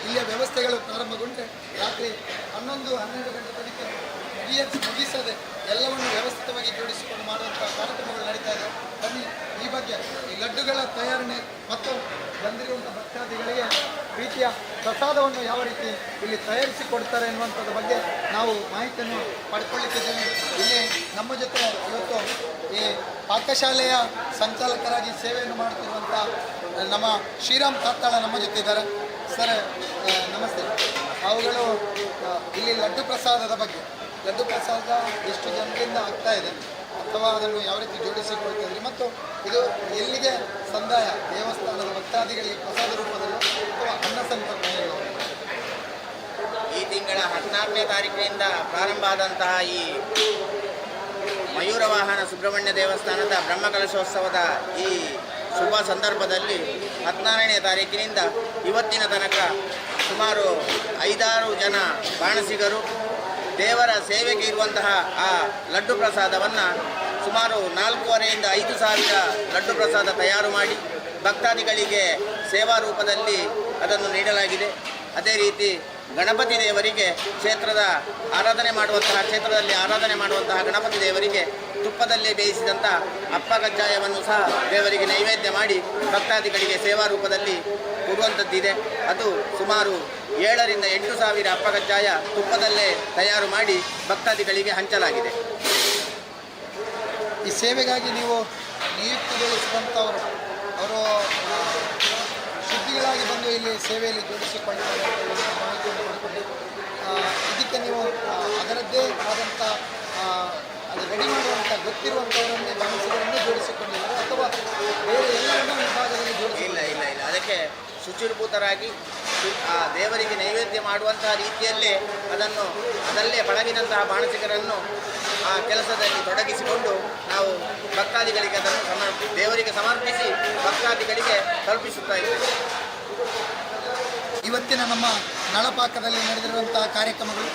ಇಲ್ಲಿಯ ವ್ಯವಸ್ಥೆಗಳು ಪ್ರಾರಂಭಗೊಂಡರೆ ರಾತ್ರಿ 11, 12 ಗಂಟೆ ತನಕ ಮುಗಿಸದೆ ಎಲ್ಲವನ್ನು ವ್ಯವಸ್ಥಿತವಾಗಿ ಜೋಡಿಸಿಕೊಂಡು ಮಾಡುವಂಥ ಕಾರ್ಯಕ್ರಮಗಳು ನಡೀತಾ ಇದೆ. ಬನ್ನಿ, ಈ ಬಗ್ಗೆ ಈ ಲಡ್ಡುಗಳ ತಯಾರಣೆ ಮತ್ತು ಬಂದಿರುವಂಥ ಭಕ್ತಾದಿಗಳಿಗೆ ಪ್ರೀತಿಯ ಪ್ರಸಾದವನ್ನು ಯಾವ ರೀತಿ ಇಲ್ಲಿ ತಯಾರಿಸಿ ಕೊಡ್ತಾರೆ ಎನ್ನುವಂಥದ್ರ ಬಗ್ಗೆ ನಾವು ಮಾಹಿತಿಯನ್ನು ಪಡ್ಕೊಳ್ಳಿಕ್ಕಿದ್ದೇವೆ. ಇಲ್ಲಿ ನಮ್ಮ ಜೊತೆ ಇವತ್ತು ಈ ಪಾಕಶಾಲೆಯ ಸಂಚಾಲಕರಾಗಿ ಸೇವೆಯನ್ನು ಮಾಡುತ್ತಿರುವಂಥ ನಮ್ಮ ಶ್ರೀರಾಮ್ ಕಾತ್ತಾಳ ನಮ್ಮ ಜೊತೆ ಇದ್ದಾರೆ. ಸರ್, ನಮಸ್ತೆ. ಅವುಗಳು ಇಲ್ಲಿ ಲಡ್ಡು ಪ್ರಸಾದದ ಬಗ್ಗೆ, ಲಡ್ಡು ಪ್ರಸಾದ ಎಷ್ಟು ಜನರಿಂದ ಆಗ್ತಾ ಇದೆ ಅಥವಾ ಅದನ್ನು ಯಾವ ರೀತಿ ಜೋಡಿಸಿಕೊಳ್ತಾ ಇದ್ರಿ ಮತ್ತು ಇದು ಎಲ್ಲಿಗೆ ಸಂದಾಯ, ದೇವಸ್ಥಾನದ ಭಕ್ತಾದಿಗಳಿಗೆ ಪ್ರಸಾದ ರೂಪದಲ್ಲಿ ಅಥವಾ ಅನ್ನ ಸಂತರ್ಪಣೆ? ಈ ತಿಂಗಳ 16ನೇ ತಾರೀಕಿನಿಂದ ಪ್ರಾರಂಭ ಆದಂತಹ ಈ ಮಯೂರ ವಾಹನ ಸುಬ್ರಹ್ಮಣ್ಯ ದೇವಸ್ಥಾನದ ಬ್ರಹ್ಮಕಲಶೋತ್ಸವದ ಈ ಶುಭ ಸಂದರ್ಭದಲ್ಲಿ 16ನೇ ತಾರೀಕಿನಿಂದ ಇವತ್ತಿನ ತನಕ ಸುಮಾರು 5-6 ಜನ ಬಾಣಸಿಗರು ದೇವರ ಸೇವೆಗೆ ಇರುವಂತಹ ಆ ಲಡ್ಡು ಪ್ರಸಾದವನ್ನು ಸುಮಾರು 4,500ರಿಂದ 5,000 ಲಡ್ಡು ಪ್ರಸಾದ ತಯಾರು ಮಾಡಿ ಭಕ್ತಾದಿಗಳಿಗೆ ಸೇವಾ ರೂಪದಲ್ಲಿ ಅದನ್ನು ನೀಡಲಾಗಿದೆ. ಅದೇ ರೀತಿ ಗಣಪತಿ ದೇವರಿಗೆ ಕ್ಷೇತ್ರದ ಆರಾಧನೆ ಮಾಡುವಂತಹ ಕ್ಷೇತ್ರದಲ್ಲಿ ಆರಾಧನೆ ಮಾಡುವಂತಹ ಗಣಪತಿ ದೇವರಿಗೆ ತುಪ್ಪದಲ್ಲಿ ಬೇಯಿಸಿದಂಥ ಅಪ್ಪ ಕಜ್ಜಾಯವನ್ನು ಸಹ ದೇವರಿಗೆ ನೈವೇದ್ಯ ಮಾಡಿ ಭಕ್ತಾದಿಗಳಿಗೆ ಸೇವಾ ರೂಪದಲ್ಲಿ ಕೊಡುವಂಥದ್ದಿದೆ. ಅದು ಸುಮಾರು 7ರಿಂದ 8 ಸಾವಿರ ಅಪ್ಪ ಕಜ್ಜಾಯ ತುಪ್ಪದಲ್ಲೇ ತಯಾರು ಮಾಡಿ ಭಕ್ತಾದಿಗಳಿಗೆ ಹಂಚಲಾಗಿದೆ. ಈ ಸೇವೆಗಾಗಿ ನೀವು ನಿಯುಕ್ತಿಗೊಳಿಸಿದಂಥವರು ಅವರು ಶುದ್ಧಿಗಳಾಗಿ ಬಂದು ಇಲ್ಲಿ ಸೇವೆಯಲ್ಲಿ ಜೋಡಿಸಿಕೊಳ್ತಾರೆ ಅಂತ ಹೇಳುವಂಥ ಮಾಹಿತಿಯನ್ನು ಪಡ್ಕೊಂಡು, ಇದಕ್ಕೆ ನೀವು ಅದರದ್ದೇ ಆದಂಥ ಅದು ರೆಡಿ ಮಾಡುವಂಥ ಗೊತ್ತಿರುವಂಥವರನ್ನೇ, ಬಾಣಸಿಗರನ್ನೇ ಜೋಡಿಸಿಕೊಂಡಿದ್ದಾರೆ ಅಥವಾ ಬೇರೆ ಎಲ್ಲರನ್ನೂ ವಿಭಾಗದಲ್ಲಿ ಜೋಡಿಸಿ? ಇಲ್ಲ ಇಲ್ಲ ಇಲ್ಲ, ಅದಕ್ಕೆ ಶುಚಿರ್ಭೂತರಾಗಿ ಆ ದೇವರಿಗೆ ನೈವೇದ್ಯ ಮಾಡುವಂತಹ ರೀತಿಯಲ್ಲೇ ಅದನ್ನು ಅದಲ್ಲೇ ಪಳಗಿದಂತಹ ಬಾಣಸಿಗರನ್ನು ಆ ಕೆಲಸದಲ್ಲಿ ತೊಡಗಿಸಿಕೊಂಡು ನಾವು ಭಕ್ತಾದಿಗಳಿಗೆ ಅದನ್ನು ದೇವರಿಗೆ ಸಮರ್ಪಿಸಿ ಭಕ್ತಾದಿಗಳಿಗೆ ತಲುಪಿಸುತ್ತಾ ಇದ್ದೇವೆ. ಇವತ್ತಿನ ನಮ್ಮ ನಳಪಾಕದಲ್ಲಿ ನಡೆದಿರುವಂತಹ ಕಾರ್ಯಕ್ರಮಗಳು,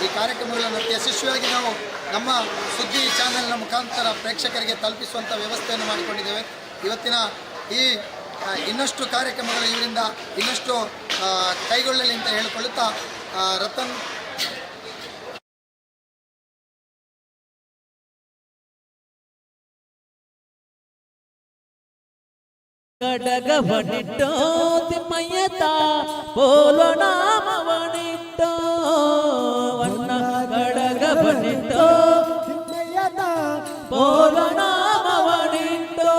ಈ ಕಾರ್ಯಕ್ರಮಗಳನ್ನು ಅತಿ ಯಶಸ್ವಿಯಾಗಿ ನಾವು ನಮ್ಮ ಸುದ್ದಿ ಚಾನೆಲ್ನ ಮುಖಾಂತರ ಪ್ರೇಕ್ಷಕರಿಗೆ ತಲುಪಿಸುವಂಥ ವ್ಯವಸ್ಥೆಯನ್ನು ಮಾಡಿಕೊಂಡಿದ್ದೇವೆ. ಇವತ್ತಿನ ಈ ಇನ್ನಷ್ಟು ಕಾರ್ಯಕ್ರಮಗಳು ಇವರಿಂದ ಇನ್ನಷ್ಟು ಕೈಗೊಳ್ಳಲಿ ಅಂತ ಹೇಳಿಕೊಳ್ಳುತ್ತಾ, ರತನ್. ಕಡಗವನಿಟ್ಟೋ ತಿಮ್ಮಯ್ಯತ ಪೋಲೋ ನಾಮವನಿಟ್ಟೋ ವಣ್ಣ, ಕಡಗವನಿಟ್ಟೋ ತಿಮ್ಮಯ್ಯತ ಪೋಲೋ ನಾಮವನಿಟ್ಟೋ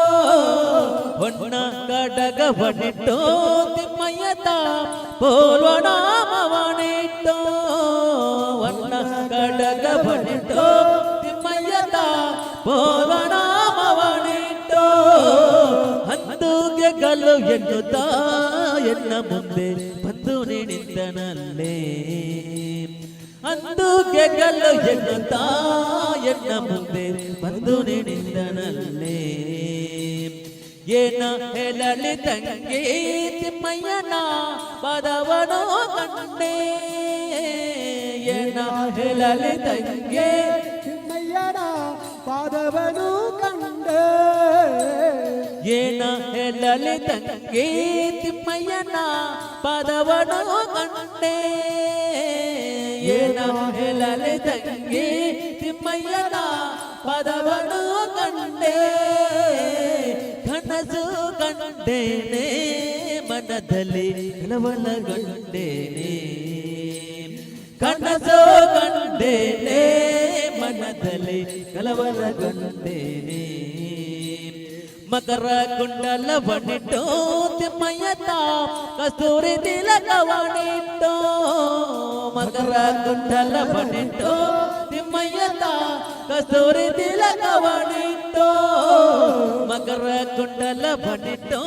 ವಣ್ಣ, ಕಡಗವನಿಟ್ಟೋ ತಿಮ್ಮಯ್ಯತ ಪೋಲೋ ನಾಮವನಿಟ್ಟೋ ವಣ್ಣ, ಕಡಗವನಿಟ್ಟೋ ತಿಮ್ಮಯ್ಯತ ಪೋಲೋ ನಾಮವನಿಟ್ಟೋ. ಅಂದುಗೆಗಲು ಎನ್ನುತ್ತಾ ಎನ್ನ ಮುಂದೆ ಬಂದು ನಿಂತನಲ್ಲೇ, ಅಂದುಗೆಗಲು ಎನ್ನುತ್ತಾ ಎನ್ನ ಮುಂದೆ ಬಂದು ನಿಂತನಲ್ಲೇ. ಏನ ಹೇಳಲಿ ತಂಗಿ, ತಿಮ್ಮಯ್ಯನ ಪದವನು ಕಂಡೆ. ಏನ ಹೇಳಲಿ ತಂಗಿ, ತಿಮ್ಮಯ್ಯನ ಪಾದವನು ಕಂಡೆ. ಏನ ಹೇಳಲಿ ತಂಗಿ, ತಿಮ್ಮಯ್ಯನ ಪದವನು ಕಂಡೆ. ಏನ ಹೇಳಲಿ ತಂಗಿ, ತಿಮ್ಮಯ್ಯನ ಪದವನು ಕಂಡೆ. ಕನಸು ಕಂಡೇನೆ, ಮನದಲ್ಲಿ ಕಲವಲಗೊಂಡೇನೆ. ಕನಸು ಕಂಡೇನೆ, ಮನದಲ್ಲಿ ಕಲವಲಗೊಂಡೇನೆ. ಮಕರ ಕುಂಡಲವನಿಟ್ಟು ತಿಮ್ಮಯ್ಯತ ಕಸ್ತೂರಿ ತಿಲಕವನಿಟ್ಟು, ಮಕರ ಕುಂಡಲವನಿಟ್ಟು ತಿಮ್ಮಯ್ಯತ ಕಸ್ತೂರಿ ತಿಲಕವನಿಟ್ಟು, ಮಕರ ಕುಂಡಲವನಿಟ್ಟು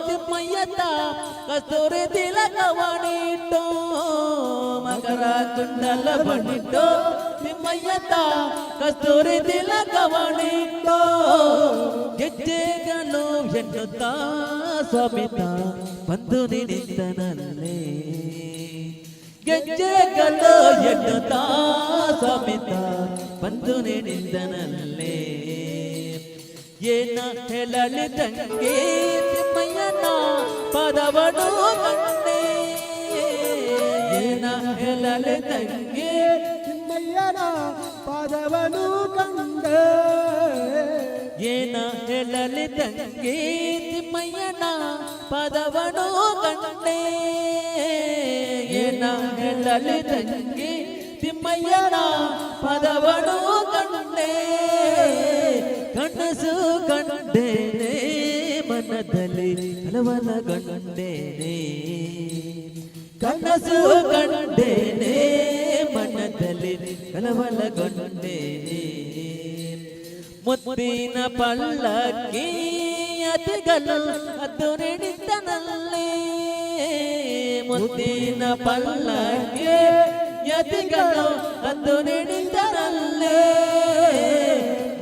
ತಿಮ್ಮಯ್ಯತ ಕಸ್ತೂರಿ ತಿಲಕವನಿಟ್ಟು, ಮಕರ ಕುಂಡಲವನಿಟ್ಟು ತಿಮ್ಮಯ್ಯತ ಕಸ್ತೂರಿ ತಿಲಕವನಿಟ್ಟು. ಗೆಜ್ಜೆಗಳು ಎನ್ನುತ್ತಾ ಸ್ವಾಮಿತ ಬಂದು ನಿಂತನಲ್ಲೇ, ಗೆಜ್ಜೆಗಳು ಎನ್ನುತ್ತಾ ಸ್ವಾಮಿತ ಬಂದು ನಿಂತನಲ್ಲೇ. ಏನ ಹೇಳಲಿ ತಂಗಿ, ತಿಮ್ಮಯ್ಯನ ಪದವನು ಕಂಡೆ. ಏನ ಹೇಳಲೆ ತಂಗಿ ತಿಮ್ಮಯ್ಯನ ಪಾದವನು ಕಂಡೆ. ಏನ ಹೇಳಲಿ ತಂಗಿ ತಿಮ್ಮಯ್ಯನ ಪದವನು ಕಂಡೆ. ಏನ ಹೇಳಲಿ ತಂಗಿ ತಿಮ್ಮಯ್ಯನ ಪದವನು ಕಂಡೆ. ಕನಸು ಕಂಡೇನೆ ಮನದಲ್ಲಿ ಕಲವಲಗೊಂಡೇನೆ. ಕನಸು ಕಂಡೇನೆ ಮನದಲ್ಲಿ ಕಲವಲಗೊಂಡೇನೆ. ಮುತ್ತಿನ ಪಲ್ಲಕ್ಕಿ ಅತಿಗಳು ಅದು ನಿಂತನಲ್ಲೇ. ಮುತ್ತಿನ ಪಲ್ಲಕ್ಕಿ ಯತಿಗಳು ಅದು ನಿಂತನಲ್ಲೇ.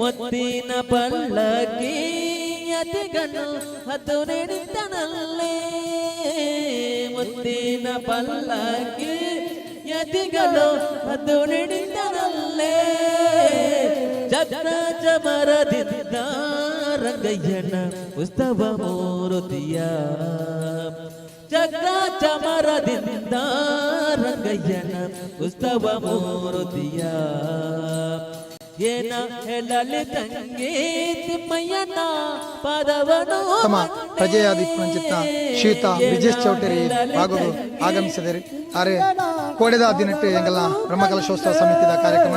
ಮುತ್ತಿನ ಪಲ್ಲಕ್ಕಿ ಯತಿಗಳು ಅದು ನಿಂತನಲ್ಲೇ. ಮುತ್ತಿನ ಪಲ್ಲಕ್ಕಿ ಯತಿಗಳು ಅದು ನಿಂತನಲ್ಲೇ. ಚಕ್ರ ಚಮರದಿಂದ ರಂಗಯ್ಯನ ಉತ್ಸವ ಮೂರುತಿಯ. ಚಕ್ರ ಚಮರದಿಂದ ರಂಗಯ್ಯನ ಉತ್ಸವ ಮೂರುತಿಯ. ಏನ ಹೇಳಲಿ ತಂಗಿ ತಿಮ್ಮಯ್ಯನ ಪದವನು. ತಮ್ಮ ಪ್ರಜೆಯಾದಿ ಪುರಂಚಿತ್ತ ಶ್ರೀಯುತ ಬ್ರಿಜೇಶ್ ಚೌಟರಿ ಭಾಗವು ಆಗಮಿಸಿದರೆ ಆರೆ ಕೋಡೆದ 18 ಎಂಗಲ ಬ್ರಹ್ಮಕಲಶೋತ್ಸವ ಸಮಿತಿದ ಕಾರ್ಯಕ್ರಮ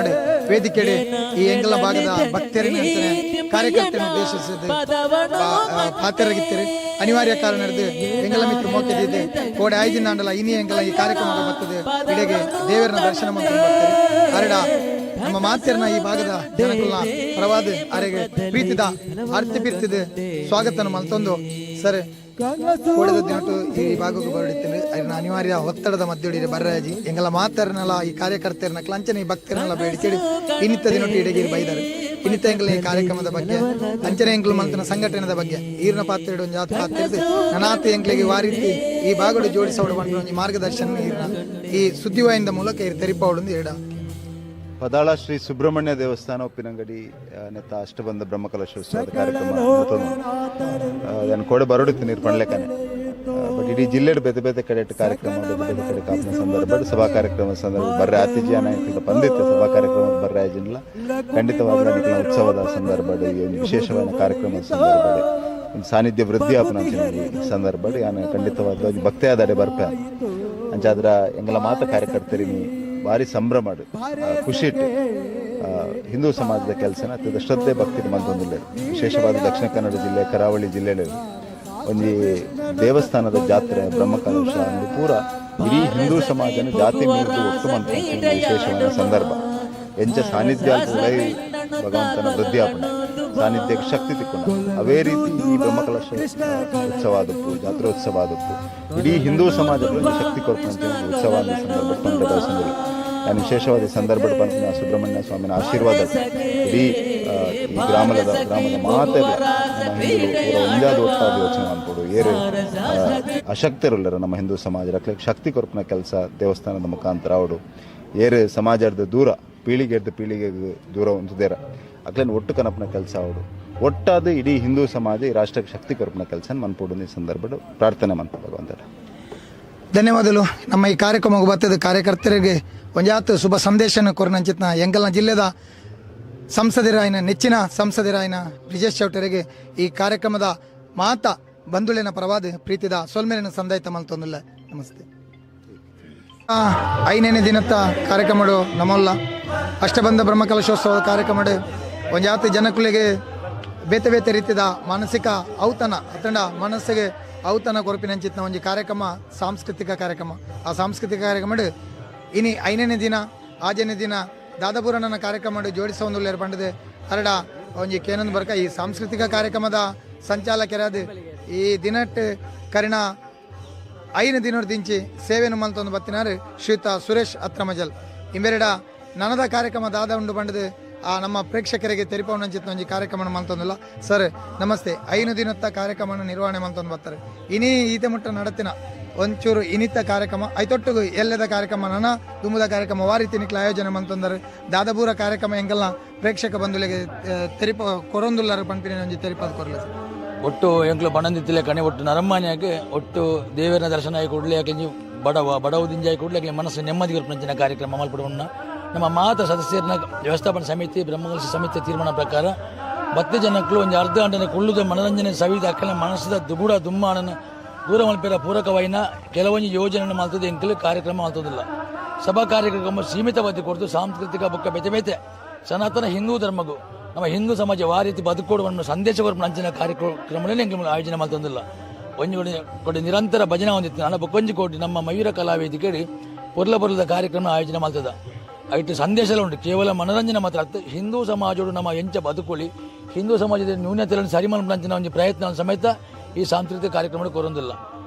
ವೇದಿಕೆಡೆ ಈ ಎಂಗಲ ಭಾಗದ ಭಕ್ತರಿನ ಅಂಚನೆ ಕಾರ್ಯಕರ್ತರನ್ನು ಉದ್ದೇಶಿಸಿದ ಪಾತ್ರರಾಗಿತ್ತಾರೆ. ಅನಿವಾರ್ಯ ಕಾರಣ ಎಂಗಲ ಮಿತ್ರ ಮೋಕೆದಿದೆ ಕೋಡೆ ಐದಿನ ಆಂಡಲ ಇನಿ ಎಂಗಲ ಈ ಕಾರ್ಯಕ್ರಮ ಬರ್ತದೆ ಇಡೆಗೆ ದೇವರನ ದರ್ಶನ ಮಾಡ್ಕೊಂಡು ಬರ್ತಾರೆ. ಅರಡ ನಮ್ಮ ಮಾತೆರ್ನ ಈ ಭಾಗದ ಜನಕುಲ ಪರವಾದ ಅರೆಗೆ ಪ್ರೀತಿದ ಅರ್ತಿ ಪಿರ್ತಿದ ಸ್ವಾಗತನ ಮಲ್ತೊಂದು ಸರ್ ಕೋಡೆದ ದಿನಟು ಈ ಭಾಗಕ್ಕೆ ಬರಡಿತ್ತೇನೆ. ಅರಿನ ಅನಿವಾರ್ಯ ಒತ್ತಡದ ಮಧ್ಯೆ ಬರ್ರಾಜಿ ಎಂಗಲ ಮಾತರ್ನಲ್ಲ ಈ ಕಾರ್ಯಕರ್ತರನ್ನ ಕ್ಲಂಚನ ಈ ಭಕ್ತರನ್ನೆಲ್ಲ ಬೇಡಿಕೆಡಿ ಇನ್ನಿತ್ತ ದಿನಟು ಇಡಗಿರಿ ಬೈದರು. ಇನ್ನಿತ್ತ ಎಂಗಲ ಈ ಕಾರ್ಯಕ್ರಮದ ಬಗ್ಗೆ ಅಂಚನೆ ಎಂಗ್ಲು ಮಂತನ ಸಂಘಟನೆದ ಬಗ್ಗೆ ಈರ್ನ ಪಾತ್ರ ಒಂದು ಜಾತ ಪಾತ್ರ ನನಾತ ಎಂಗ್ಲಿಗೆ ವಾರಿತಿ ಈ ಭಾಗಡು ಜೋಡಿಸೋಡು ಬಂದು ಒಂಜಿ ಮಾರ್ಗದರ್ಶನ ಈರ್ನ ಈ ಸುದ್ದಿವಾಹಿನಿದ ಮೂಲಕ ಇರ್ ತೆರಿಪಾವಡು ಏಡ. ಪದಾಳ ಶ್ರೀ ಸುಬ್ರಹ್ಮಣ್ಯ ದೇವಸ್ಥಾನ ಉಪ್ಪಿನಂಗಡಿ ನೆತ್ತ ಅಷ್ಟಬಂಧ ಬ್ರಹ್ಮಕಲಶೋತ್ಸವದ ಕಾರ್ಯಕ್ರಮ ನಾನು ಕೋಡೆ ಬರೋಡಿತ್ತು ನೀರು ಪಣ್ಲೆಕಾನೆ. ಬಟ್ ಇಡೀ ಜಿಲ್ಲೆ ಬೇತೆ ಬೇತೆ ಕಡೆ ಕಾರ್ಯಕ್ರಮ ಬೇತೆ ಬೇತೆ ಕಡೆ ಕಾಪಿನ ಸಂದರ್ಭ ಸಭಾ ಕಾರ್ಯಕ್ರಮ ಸಂದರ್ಭ ಬರ್ರೆ ಆತಿಜಿ ಅನ್ನ ಬಂದಿತ್ತು ಸಭಾ ಕಾರ್ಯಕ್ರಮ ಬರ್ರೆ ಆಜಿಲ್ಲ ಖಂಡಿತವಾದ ಉತ್ಸವದ ಸಂದರ್ಭ ವಿಶೇಷವಾದ ಕಾರ್ಯಕ್ರಮದ ಸಂದರ್ಭ ಒಂದು ಸಾನ್ನಿಧ್ಯ ವೃದ್ಧಿ ಆಪನ ಸಂದರ್ಭ ಯಾನ ಖಂಡಿತವಾದ ಭಕ್ತಿಯಾದಡೆ ಬರ್ಪೆ ಅಂಚಾದ್ರ ಎಂಗಲ ಮಾತ ಕಾರ್ಯಕರ್ತರಿನಿ ಭಾರಿ ಸಂಭ್ರಮ ಖುಷಿ ಇಟ್ಟು ಹಿಂದೂ ಸಮಾಜದ ಕೆಲಸನ ಅತ್ಯಂತ ಶ್ರದ್ಧೆ ಭಕ್ತಿ ಮಂತೊಂದಿಲ್ಲ. ವಿಶೇಷವಾದ ದಕ್ಷಿಣ ಕನ್ನಡ ಜಿಲ್ಲೆ ಕರಾವಳಿ ಜಿಲ್ಲೆಯಲ್ಲಿ ಒಂಜಿ ದೇವಸ್ಥಾನದ ಜಾತ್ರೆ ಬ್ರಹ್ಮಕಲಶ ಒಂದು ಪೂರ ಇಡೀ ಹಿಂದೂ ಸಮಾಜನ ಜಾತಿ ಮೀರಿದು ಒಟ್ಟು ಮಂತ್ರ ವಿಶೇಷವಾದ ಸಂದರ್ಭ ಎಂಚ ಸಾನ್ನಿಧ್ಯ ಭಗವಂತನ ವೃದ್ಧಿ ಆಪಣ ಸಾನ್ನಿಧ್ಯಕ್ಕೆ ಶಕ್ತಿ ತಿಕ್ಕೊಂಡ ಅವೇ ರೀತಿ ಈ ಬ್ರಹ್ಮಕಲಶ ಉತ್ಸವ ಆದಪ್ಪು ಜಾತ್ರೋತ್ಸವ ಆದಪ್ಪು ಇಡೀ ಹಿಂದೂ ಸಮಾಜದಲ್ಲಿ ಶಕ್ತಿ ಕೊಡ್ತಂತ ಉತ್ಸವ ಸಂದರ್ಭ ಪಂಡ ನಾನು ವಿಶೇಷವಾದ ಸಂದರ್ಭ ಬಂದ ಸುಬ್ರಹ್ಮಣ್ಯ ಸ್ವಾಮಿನ ಆಶೀರ್ವಾದ ಇಡೀ ಈ ಗ್ರಾಮದ ಗ್ರಾಮದ ಮಾತೆಲ್ಲ ನಮ್ಮ ಹಿಂದೂ ಪೂರ ಒಂಜಾದ ಒಟ್ಟಾದ ಯೋಚನೆ ಅನ್ಬೋದು ಏರು ಅಶಕ್ತರುಲ್ಲರ ನಮ್ಮ ಹಿಂದೂ ಸಮಾಜ ಶಕ್ತಿ ಕೊರಪಿನ ಕೆಲಸ ದೇವಸ್ಥಾನದ ಮುಖಾಂತರ ಅವಡು ಏರು ಸಮಾಜದ ದೂರ ಪೀಳಿಗೆರ್ದ ಪೀಳಿಗೆಗೆ ದೂರ ಹೊಂದಿದ್ದೇರ ಅಕ್ಲೇನು ಒಟ್ಟು ಕನಪನ ಕೆಲಸ ಅವಡು ಒಟ್ಟಾದ ಇಡೀ ಹಿಂದೂ ಸಮಾಜ ಈ ರಾಷ್ಟ್ರಕ್ಕೆ ಶಕ್ತಿ ಕೊರಪಿನ ಕೆಲಸ ಮನ್ಪೋಡು ಈ ಸಂದರ್ಭ ಪ್ರಾರ್ಥನೆ ಮನ್ಪ ಭಗವಂತ. ಧನ್ಯವಾದಗಳು. ನಮ್ಮ ಈ ಕಾರ್ಯಕ್ರಮಕ್ಕೆ ಬರ್ತದೆ ಕಾರ್ಯಕರ್ತರಿಗೆ ಒಂಜಾತ್ ಶುಭ ಸಂದೇಶನ ಕೊರನಂಚಿತ್ನ ಎಂಗಲ್ನ ಜಿಲ್ಲೆದ ಸಂಸದರಾಯನ ನೆಚ್ಚಿನ ಸಂಸದರಾಯನ ಬ್ರಿಜೇಶ್ ಚೌಟರಿಗೆ ಈ ಕಾರ್ಯಕ್ರಮದ ಮಾತ ಬಂಧುಳಿನ ಪರವಾದ ಪ್ರೀತಿದ ಸೊಲ್ಮೇಲಿನ ಸಂದಾಯಿತ ಮಲ್ತೊಂದಿಲ್ಲ. ನಮಸ್ತೆ. ಐದನೇ ದಿನತ್ತ ಕಾರ್ಯಕ್ರಮ ನಮ್ಮಲ್ಲ ಅಷ್ಟಬಂಧ ಬ್ರಹ್ಮಕಲಶೋತ್ಸವದ ಕಾರ್ಯಕ್ರಮ ಒಂಜಾತಿ ಜನಕುಲಿಗೆ ಬೇತೆ ಬೇತೆ ರೀತಿಯ ಮಾನಸಿಕ ಔತಣ ಅತಂಡ ಮನಸ್ಸಿಗೆ ಔತಣ ಕೊರಪಿನಂಚಿತ್ನ ಒಂಜಿ ಕಾರ್ಯಕ್ರಮ ಸಾಂಸ್ಕೃತಿಕ ಕಾರ್ಯಕ್ರಮ. ಆ ಸಾಂಸ್ಕೃತಿಕ ಕಾರ್ಯಕ್ರಮ ಇನಿ ಐದನೇ ದಿನ ಆಜನೇ ದಿನ ದಾದಾಪುರನ ಕಾರ್ಯಕ್ರಮ ಜೋಡಿಸ ಪಂಡದೆ ಅರಡ ಒಂಜಿ ಕೇನೊಂದು ಬರ್ಕ ಈ ಸಾಂಸ್ಕೃತಿಕ ಕಾರ್ಯಕ್ರಮದ ಸಂಚಾಲಕರಾದ ಈ ದಿನಟ್ ಕರಿಣ 5 ದಿನದಿಂಚಿ ಸೇವೆಯನ್ನು ಮಲ್ತೊಂದು ಬತ್ತಿನಾರು ಶ್ರೀಯುತ ಸುರೇಶ್ ಅತ್ರಮಜಲ್ ಇಂಬೆರಡ ನನದ ಕಾರ್ಯಕ್ರಮ ದಾದ ಉಂಡು ಬಂಡದು ಆ ನಮ್ಮ ಪ್ರೇಕ್ಷಕರಿಗೆ ತೆರಿಪವನಂಚಿತ್ ಒಂಜಿ ಕಾರ್ಯಕ್ರಮ ಮಲ್ತೊಂದಿಲ್ಲ. ಸರ್ ನಮಸ್ತೆ. 5 ದಿನತ್ತ ಕಾರ್ಯಕ್ರಮವನ್ನು ನಿರ್ವಹಣೆ ಮಲ್ತೊಂದು ಬರ್ತಾರೆ. ಇನಿ ಈತೆ ಮುಟ್ಟ ನಡತಿನ ಒಂಚೂರು ಇನಿತ ಕಾರ್ಯಕ್ರಮ ಐತೊಟ್ಟಿಗೂ ಎಲ್ಲದ ಕಾರ್ಯಕ್ರಮ ನನ ದುಮ್ಮದ ಕಾರ್ಯಕ್ರಮ ವಾರಿ ತಿನಿಕ್ಲ ಆಯೋಜನೆ ಮಂತಂದರೆ ದಾದಬೂರ ಕಾರ್ಯಕ್ರಮ ಎಂಗಲ್ನ ಪ್ರೇಕ್ಷಕ ಬಂಧುಲಿಗೆ ತೆರಿಪ ಕೊರೊಂದುಲ್ಲಾರ ಪಂಪಿನ ಒಂಜಿ ತೆರಿಪಾದ ಕೊರಲ ಸರ್. ಒಟ್ಟು ಎಂಕ್ಲು ಬಣ್ಣಂದಿತ್ತಿಲ್ಲ ಕಣೆ ಒಟ್ಟು ನರಮಾನ್ಯಾಕೆ ಒಟ್ಟು ದೇವರ ದರ್ಶನ ಆಗಿ ಕೊಡ್ಲಿ ಯಾಕೆ ಬಡವ ಬಡವದಿಂಜಾಯಿ ಕೂಡಲೇ ಮನಸ್ಸು ನೆಮ್ಮದಿ ಕೊರ್ಪುನಂಚಿನ ಕಾರ್ಯಕ್ರಮ ಮಲ್ಪಡುವನ್ನ ನಮ್ಮ ಮಾತ ಸದಸ್ಯರನ್ನ ವ್ಯವಸ್ಥಾಪನಾ ಸಮಿತಿ ಬ್ರಹ್ಮಕಲಶ ಸಮಿತಿಯ ತೀರ್ಮಾನ ಪ್ರಕಾರ ಬತ್ತೆ ಜನಕ್ಕಳು ಒಂದು ಅರ್ಧ ಗಂಟೆ ಕುಳ್ಳುದ ಮನರಂಜನೆ ಸವಿದ ಅಕ್ಕನ ಮನಸ್ಸದ ದುಗುಡ ದುಮ್ಮಾಣನ ದೂರ ಮಲ್ಪೆರ ಪೂರಕವಾಯಿನ ಕೆಲವೊಂದು ಯೋಜನೆ ಮಾಡ್ತದೆ ಎಂಕಲು ಕಾರ್ಯಕ್ರಮ ಮಾಡ್ತದಿಲ್ಲ. ಸಭಾ ಕಾರ್ಯಕ್ರಮ ಸೀಮಿತವಾದ ಕೊಡ್ತು ಸಾಂಸ್ಕೃತಿಕ ಬೊಕ್ಕ ಬೇತೆ ಬೇತೆ ಸನಾತನ ಹಿಂದೂ ಧರ್ಮಗೂ ನಮ್ಮ ಹಿಂದೂ ಸಮಾಜ ಆ ರೀತಿ ಬದುಕೋಡು ಸಂದೇಶ ಕೊರ್ಪುನ ಅಂಚಿನ ಕಾರ್ಯಕ್ರಮಗಳನ್ನೇ ಎಂಕುಲು ಆಯೋಜನೆ ಮಾಡ್ತೊಂದಿಲ್ಲ. ಒಂಜಿ ಕೊಡಿ ನಿರಂತರ ಭಜನೆ ಹೊಂದಿತ್ತು ನನ್ನ ಬೊಕ್ಕೊಂಜಿ ಕೋಟಿ ನಮ್ಮ ಮಯೂರ ಕಲಾವೇದಿಕೆ ಪೊರ್ಲ ಪೊರ್ಲದ ಕಾರ್ಯಕ್ರಮ ಆಯೋಜನೆ ಮಾಡ್ತದ. ಐಟು ಸಂದೇಶ ಉಂಟು ಕೇವಲ ಮನರಂಜನೆ ಮಾತ್ರ ಅತ್ತ ಹಿಂದೂ ಸಮಾಜೋಡು ನಮ್ಮ ಎಂಚ ಬದುಕೊಳ್ಳಿ ಹಿಂದೂ ಸಮಾಜದ ನ್ಯೂನತೆಗಳನ್ನು ಸರಿ ಮಾಡ್ಕೊಂಡ ಒಂದು ಪ್ರಯತ್ನ ಸಮೇತ ಈ ಸಾಂಸ್ಕೃತಿಕ ಕಾರ್ಯಕ್ರಮ ಕೊರೊಂದಿಲ್ಲ.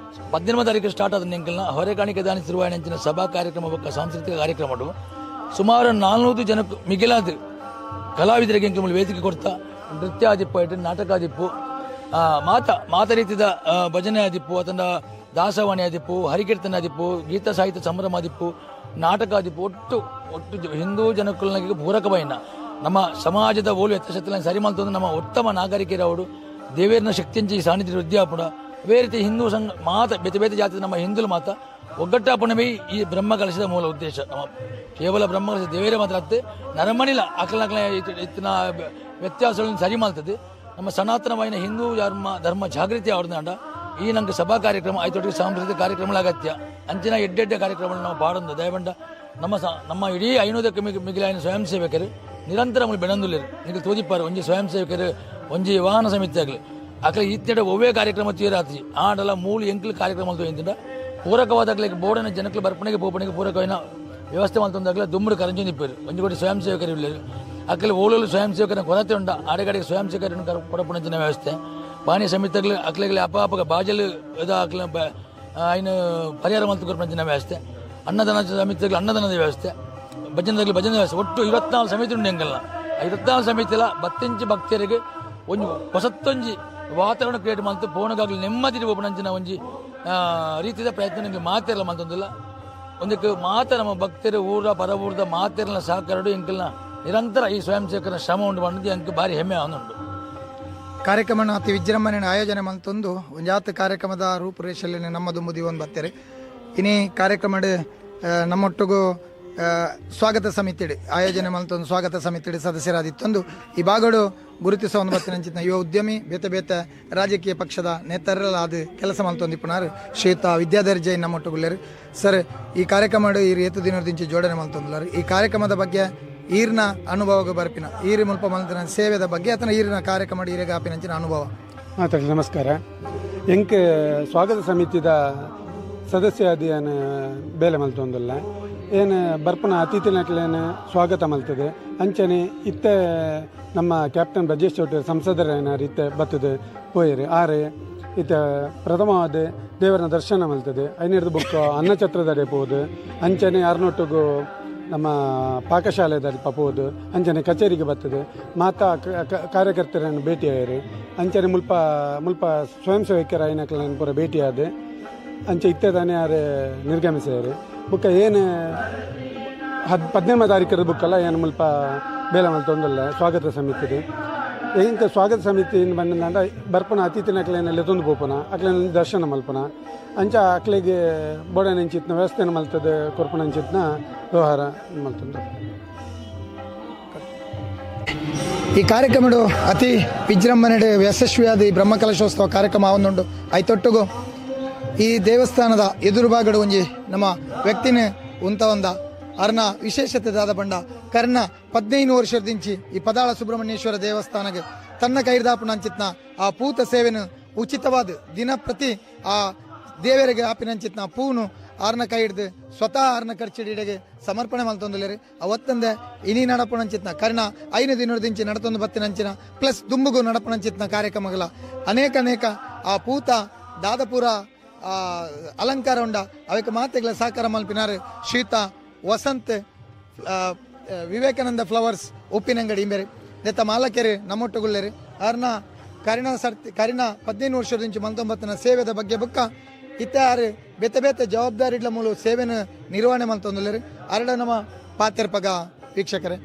18 ತಾರೀಕು ಸ್ಟಾರ್ಟ್ ಆದ ನಿಂಕಲ್ನ ಹೊರೆ ಕಾಣಿಕೆ ದಾನಿ ತಿರುವಾಯಣಂಚಿನ ಸಭಾ ಕಾರ್ಯಕ್ರಮ ಬೊಕ್ಕ ಸಾಂಸ್ಕೃತಿಕ ಕಾರ್ಯಕ್ರಮ ಸುಮಾರು 400 ಜನಕ್ಕೆ ಮಿಗಿಲಾದ ಕಲಾವಿದರಿಗೆ ಎಂಕುಲು ವೇದಿಕೆ ಕೊಡ್ತಾ ನೃತ್ಯಾದಿಪ್ಪು ಆಯ್ತು ನಾಟಕಾದಿಪ್ಪು ಮಾತ ಮಾತ ರೀತಿದ ಭಜನೆ ಆದಿಪ್ಪು ಅಥವಾ ದಾಸವಾಣಿ ಆದಿಪ್ಪು ಹರಿಕೀರ್ತನೆ ಆದಿಪ್ಪು ಗೀತಾ ಸಾಹಿತ್ಯ ಸಂಭ್ರಮ ಆದಿಪ್ಪು ನಾಟಕ ಆದಿಪ್ಪು ಒಟ್ಟು ಒಟ್ಟು ಹಿಂದೂ ಜನಕ್ಕುಲನಿಗೆ ಪೂರಕವಾಯಿನ ನಮ್ಮ ಸಮಾಜದ ಓಲು ವ್ಯತ್ಯಾಸத்தில் ಸರಿ ಮಾಡ್ತಂದು ನಮ್ಮ ಉತ್ತಮ ನಾಗರಿಕರವರು ದೇವೇರ್ನ ಶಕ್ತಿಂಚಿ ಸಾನ್ನಿಧ್ಯ ವೃದ್ಧಿ ಅದೇ ರೀತಿ ಹಿಂದೂ ಸಂಘ ಮಾತ ಬೇತೆ ಬೇತೆ ಜಾತಿ ನಮ್ಮ ಹಿಂದೂ ಮಾತ ಒಗ್ಗಟ್ಟಾಪಣವೇ ಈ ಬ್ರಹ್ಮ ಕಲಶದ ಮೂಲ ಉದ್ದೇಶ. ನಮ್ಮ ಕೇವಲ ಬ್ರಹ್ಮ ಕಲಶ ದೇವೇರ ಮಾತ್ರ ಅತ್ತೆ ನರಮಣಿಲ ಅಕಲ ಇತ್ತಿನ ವ್ಯತ್ಯಾಸಗಳನ್ನು ಸರಿ ಮಾಡ್ತದೆ. ನಮ್ಮ ಸನಾತನವಾಯಿನ ಹಿಂದೂ ಧರ್ಮ ಧರ್ಮ ಜಾಗೃತಿ ಅವ್ರದ್ದಾಂಡ ಈ ನಂಗೆ ಸಭಾ ಕಾರ್ಯಕ್ರಮ ಆಯ್ತೊಟ್ಟಿಗೆ ಸಾಂಸ್ಕೃತಿಕ ಕಾರ್ಯಕ್ರಮಗಳ ಅಗತ್ಯ ಅಂಚಿನ ಎಡ್ಡೆಡ್ಡೆ ಕಾರ್ಯಕ್ರಮಗಳು ನಾವು ಪಾಡೊಂದು ದಯಬಂಡ ನಮ್ಮ ನಮ್ಮ ಇಡೀ 500ಕ್ಕೆ ಮಿಗಿಲಾಯಿನ ಸ್ವಯಂ ಸೇವಕರು ನಿರಂತರ ನಮಗೆ ಬೆಣಂದುಲ್ಲೇರು ನಿಮಗೆ ತೋದಿಪ್ಪಾರು ಒಂಜಿ ಸ್ವಯಂ ಸೇವಕರು ಒಂಜಿ ವಾಹನ ಸಮಿತಿ ಆಗಲಿ ಅಕಲೆ ಇತ್ತೆಡೆ ಒವ್ವೇ ಕಾರ್ಯಕ್ರಮ ತೀರಾತಿ ಆಡಲ ಮೂಲ ಎಂಕ್ಲು ಕಾರ್ಯಕ್ರಮ ತೋಯಿಂದ ಪೂರಕವಾದ ಬೋರ್ಡನ ಜನಕ್ಕೆ ಬರ್ಪಣೆಗೆ ಪೋಪಣೆಗೆ ಪೂರಕವಾದ ವ್ಯವಸ್ಥೆ ಮಾಡ್ತಂದಾಗಲೇ ದುಮ್ಮಡು ಕರಂಜಿ ನಿಪ್ಪಾರು ಒಂಜಿ ಕೋಟಿ ಸ್ವಯಂ ಸೇವಕರು ಇಲ್ಲೇರು ಅಕ್ಕಲೆ ಓಲೋಲು ಸ್ವಯಂ ಸೇವಕರ ಕೊರತೆ ಉಂಡ ಆಡೆಗಡೆಗೆ ಸ್ವಯಂ ಸೇವಕರನ್ನು ಕೊಡಪುಣಂಚಿನ ವ್ಯವಸ್ಥೆ ಪಾನಿ ಸಮಿತಿಗಳು ಅಕ್ಲೆಗೆ ಅಪಾಪಕ ಬಾಜಲು ಅಕ್ಲ ಐನು ಪರಿಹಾರ ಮಲ್ತು ಕೊರಪುಣಂಚಿನ ವ್ಯವಸ್ಥೆ ಅನ್ನದಾನ ಸಮಿತಿಗಳು ಅನ್ನದಾನದ ವ್ಯವಸ್ಥೆ ಭಜನೆದಾಗಲಿ ಭಜನೆ ವ್ಯವಸ್ಥೆ ಒಟ್ಟು 24 ಸಮಿತಿ ಉಂಡು ಎಂಗಲ್ಲ 24 ಸಮಿತಿಲ ಬತ್ತೆಂಚು ಭಕ್ತರಿಗೆ ಒಂಜಿ ಹೊಸತ್ತೊಂಜಿ ವಾತಾವರಣ ಕ್ರಿಯೇಟ್ ಮಾಡ್ತು ಪೋಣಗಾಗಲಿ ನೆಮ್ಮದಿ ಒಬ್ಬನಂಚಿನ ಒಂಜಿ ರೀತಿಯ ಪ್ರಯತ್ನ ನಿಮಗೆ ಮಾತಿರಲ್ಲ ಮಂತೊಂದಿಲ್ಲ ಒಂದಕ್ಕೆ ಮಾತ ನಮ್ಮ ಭಕ್ತರು ಊರ ಪರ ಊರದ ಮಾತಿರಲ್ಲ ಸಹಕಾರಡು ಎಂಕಲ್ನ ನಿರಂತರ ಈ ಸ್ವಯಂ ಸೇವಕರ ಶ್ರಮ ಉಂಟು ಮಾಡಿದ್ದು ಎಂಕ್ ಭಾರಿ ಹೆಮ್ಮೆ ಉಂಟು. ಕಾರ್ಯಕ್ರಮ ಅತಿ ವಿಜೃಂಭಣೆ ಆಯೋಜನೆ ಮಂತೊಂದು ಒಂಜಾತ ಕಾರ್ಯಕ್ರಮದ ರೂಪುರೇಷೆಯಲ್ಲಿ ನಮ್ಮ ದುಂಬುದಿ ಒಂದು ಬರ್ತಾರೆ. ಇನಿ ಕಾರ್ಯಕ್ರಮ ನಮ್ಮೊಟ್ಟಿಗೂ ಸ್ವಾಗತ ಸಮಿತಿ ಆಯೋಜನೆ ಮಲ್ತೊಂದು ಸ್ವಾಗತ ಸಮಿತಿ ಸದಸ್ಯರಾದಿತ್ತೊಂದು ಈ ಭಾಗಡು ಗುರುತಿಸುವ ಒಂದು ಬತ್ತಿನಂಚಿನ ಯುವ ಉದ್ಯಮಿ ಬೇತೆ ಬೇತೆ ರಾಜಕೀಯ ಪಕ್ಷದ ನೇತಾರರಾದ ಕೆಲಸ ಮಲ್ತೊಂದು ಇಪ್ಪುನಾರು ಶ್ರೀಯುತ ವಿದ್ಯಾಧರ್ ಜೈನ್ ನಮ್ಮೊಟ್ಟುಗುಲ್ಲೇರು. ಸರ್, ಈ ಕಾರ್ಯಕ್ರಮ ಈ ಏತು ದಿನದಿಂಚಿ ಜೋಡಣೆ ಮಲ್ತೊಂದುಲಾರು ಈ ಕಾರ್ಯಕ್ರಮದ ಬಗ್ಗೆ ಈರ್ನ ಅನುಭವಕ್ಕೆ ಬರ್ಪಿನ ಈರಿ ಮುಲ್ಪ ಮಲ್ತನ ಸೇವೆದ ಬಗ್ಗೆ ಅಥವಾ ಈರಿನ ಕಾರ್ಯಕ್ರಮ ಈರಿಗೆ ಆಪಿನಂಚಿನ ಅನುಭವ ಮಾತಾಡಿ. ನಮಸ್ಕಾರ. ಎಂಕ್ ಸ್ವಾಗತ ಸಮಿತಿದ ಸದಸ್ಯ ಏನು ಬೇಲೆ ಮಲ್ತೊಂದುಲ್ಲ ಏನು ಬರ್ಪನ ಅತಿಥಿನಕ್ಲೇನು ಸ್ವಾಗತ ಮಲ್ತದೆ ಅಂಚನೆ ಇತ್ತೆ ನಮ್ಮ ಕ್ಯಾಪ್ಟನ್ ಬ್ರಜೇಶ್ ಚೌಟರ್ ಸಂಸದರೇನಾರು ಇತ್ತೆ ಬರ್ತದೆ ಪೋಯರು ಆರೆ ಇತ್ತೆ ಪ್ರಥಮವಾದ ದೇವರನ ದರ್ಶನ ಮಲ್ತದೆ ಐನೀರ್ದು ಬುಕ್ ಅನ್ನಛತ್ರದಡೆ ಪೋದು ಅಂಚನೆ ಅರ್ನೊಟ್ಟಿಗೂ ನಮ್ಮ ಪಾಕಶಾಲೆದಲ್ಲಿ ಪೋದು ಅಂಚನೆ ಕಚೇರಿಗೆ ಬರ್ತದೆ ಮಾತಾ ಕಾರ್ಯಕರ್ತರನ್ನು ಭೇಟಿಯಾಯರು ಅಂಚನೆ ಮುಲ್ಪ ಮುಲ್ಪ ಸ್ವಯಂ ಸೇವಕರ ಐನಕ್ಲನ್ನು ಪೂರ ಭೇಟಿಯಾದ ಅಂಚೆ ಇತ್ತೆ ತಾನೇ ಯಾರು ನಿರ್ಗಮಿಸಿದರು ಬುಕ್ಕ ಏನು 15 ತಾರೀಕದ ಬುಕ್ಕಲ್ಲ ಏನು ಮುಲ್ಪ ಬೇಲೆ ಮಲ್ತೊಂದಲ್ಲ ಸ್ವಾಗತ ಸಮಿತಿದು ಎಂಕ ಸ್ವಾಗತ ಸಮಿತಿ ಬಂದಂಡ ಬರ್ಪನ ಅತಿಥಿನ ಅಕ್ಲೇನ ಲೆತ್ತೊಂದು ಪೋಪನ ಅಕ್ಲೇನ ದರ್ಶನ ಮಲ್ಪನ ಅಂಚ ಅಕ್ಲೆಗೆ ಬೋಡನೆಂಚಿತ್ನ ವ್ಯವಸ್ಥೆನ ಮಲ್ತದೆ ಕೊರ್ಪಣಂಚಿತ್ನ ವ್ಯವಹಾರ ಮಲ್ತೊಂದು. ಈ ಕಾರ್ಯಕ್ರಮ ಅತಿ ವಿಜೃಂಭಣೆ ಯಶಸ್ವಿಯಾದ ಈ ಬ್ರಹ್ಮಕಲಶೋತ್ಸವ ಕಾರ್ಯಕ್ರಮ ಒಂದುಂಡು ಐತೊಟ್ಟಿಗೂ ಈ ದೇವಸ್ಥಾನದ ಎದುರು ಭಾಗಡು ಒಂಜಿ ನಮ್ಮ ವ್ಯಕ್ತಿನ ಉಂತ ಒಂದ ಅರ್ನ ವಿಶೇಷತೆ ದಾದ ಬಂಡ ಕರ್ಣ 15 ವರ್ಷದಿಂಚಿ ಈ ಪದಾಳ ಸುಬ್ರಹ್ಮಣ್ಯೇಶ್ವರ ದೇವಸ್ಥಾನಕ್ಕೆ ತನ್ನ ಕೈರ್ದಾಪುನಂಚಿತ್ನ ಆ ಪೂತ ಸೇವೆನು ಉಚಿತವಾದ ದಿನ ಪ್ರತಿ ಆ ದೇವರಿಗೆ ಆಪಿನಂಚಿತ್ನ ಪೂನು ಆರ್ನ ಕೈ ಹಿಡ್ದು ಸ್ವತಃ ಆರ್ನ ಖರ್ಚಿಡಿಡೆಗೆ ಸಮರ್ಪಣೆ ಮಲ್ತೊಂದುಲ್ಲೇರು. ಅವತ್ತಂದೆ ಇನಿ ನಡಪುನಂಚಿತ್ನ ಕರ್ಣ 5 ದಿನದಿಂಚಿ ನಡತೊಂದು ಬತ್ತಿನಂಚಿನ ಪ್ಲಸ್ ದುಂಬುಗು ನಡಪುನಂಚಿತ್ನ ಕಾರ್ಯಕ್ರಮಗಳ ಅನೇಕ ಅನೇಕ ಆ ಪೂತ ದಾದಪುರ ಅಲಂಕಾರ ಉಂಡ ಅವಕ್ಕೆ ಮಾತೆಗಳ ಸಹಕಾರ ಮಲ್ಪಿನಾರು ಶ್ರೀತ ವಸಂತ್ ವಿವೇಕಾನಂದ ಫ್ಲವರ್ಸ್ ಉಪ್ಪಿನಂಗಡಿ ಇಂಬೇರು ದೆತ್ತ ಮಾಲಕೆರೆ ನಮ್ಮೊಟ್ಟುಗುಲ್ಲೇರು ಆರ್ನ ಕರಿಣ ಸರ್ತಿ ಕರಿಣ 15 ವರ್ಷದಿಂಚಿ ಮಲ್ತೊಂಬತ್ತನ ಸೇವೆದ ಬಗ್ಗೆ ಬುಕ್ಕ ಇತ್ತೆ ಆರು ಬೇತೆ ಬೇತೆ ಜವಾಬ್ದಾರಿಗಳ ಮೂಲ ಸೇವೆನ ನಿರ್ವಹಣೆ ಮಲ್ತೊಂದುಲ್ಲೇರು. ಅರಡ ನಮ್ಮ ಪಾತೆರ್ಪಗ ವೀಕ್ಷಕರೇ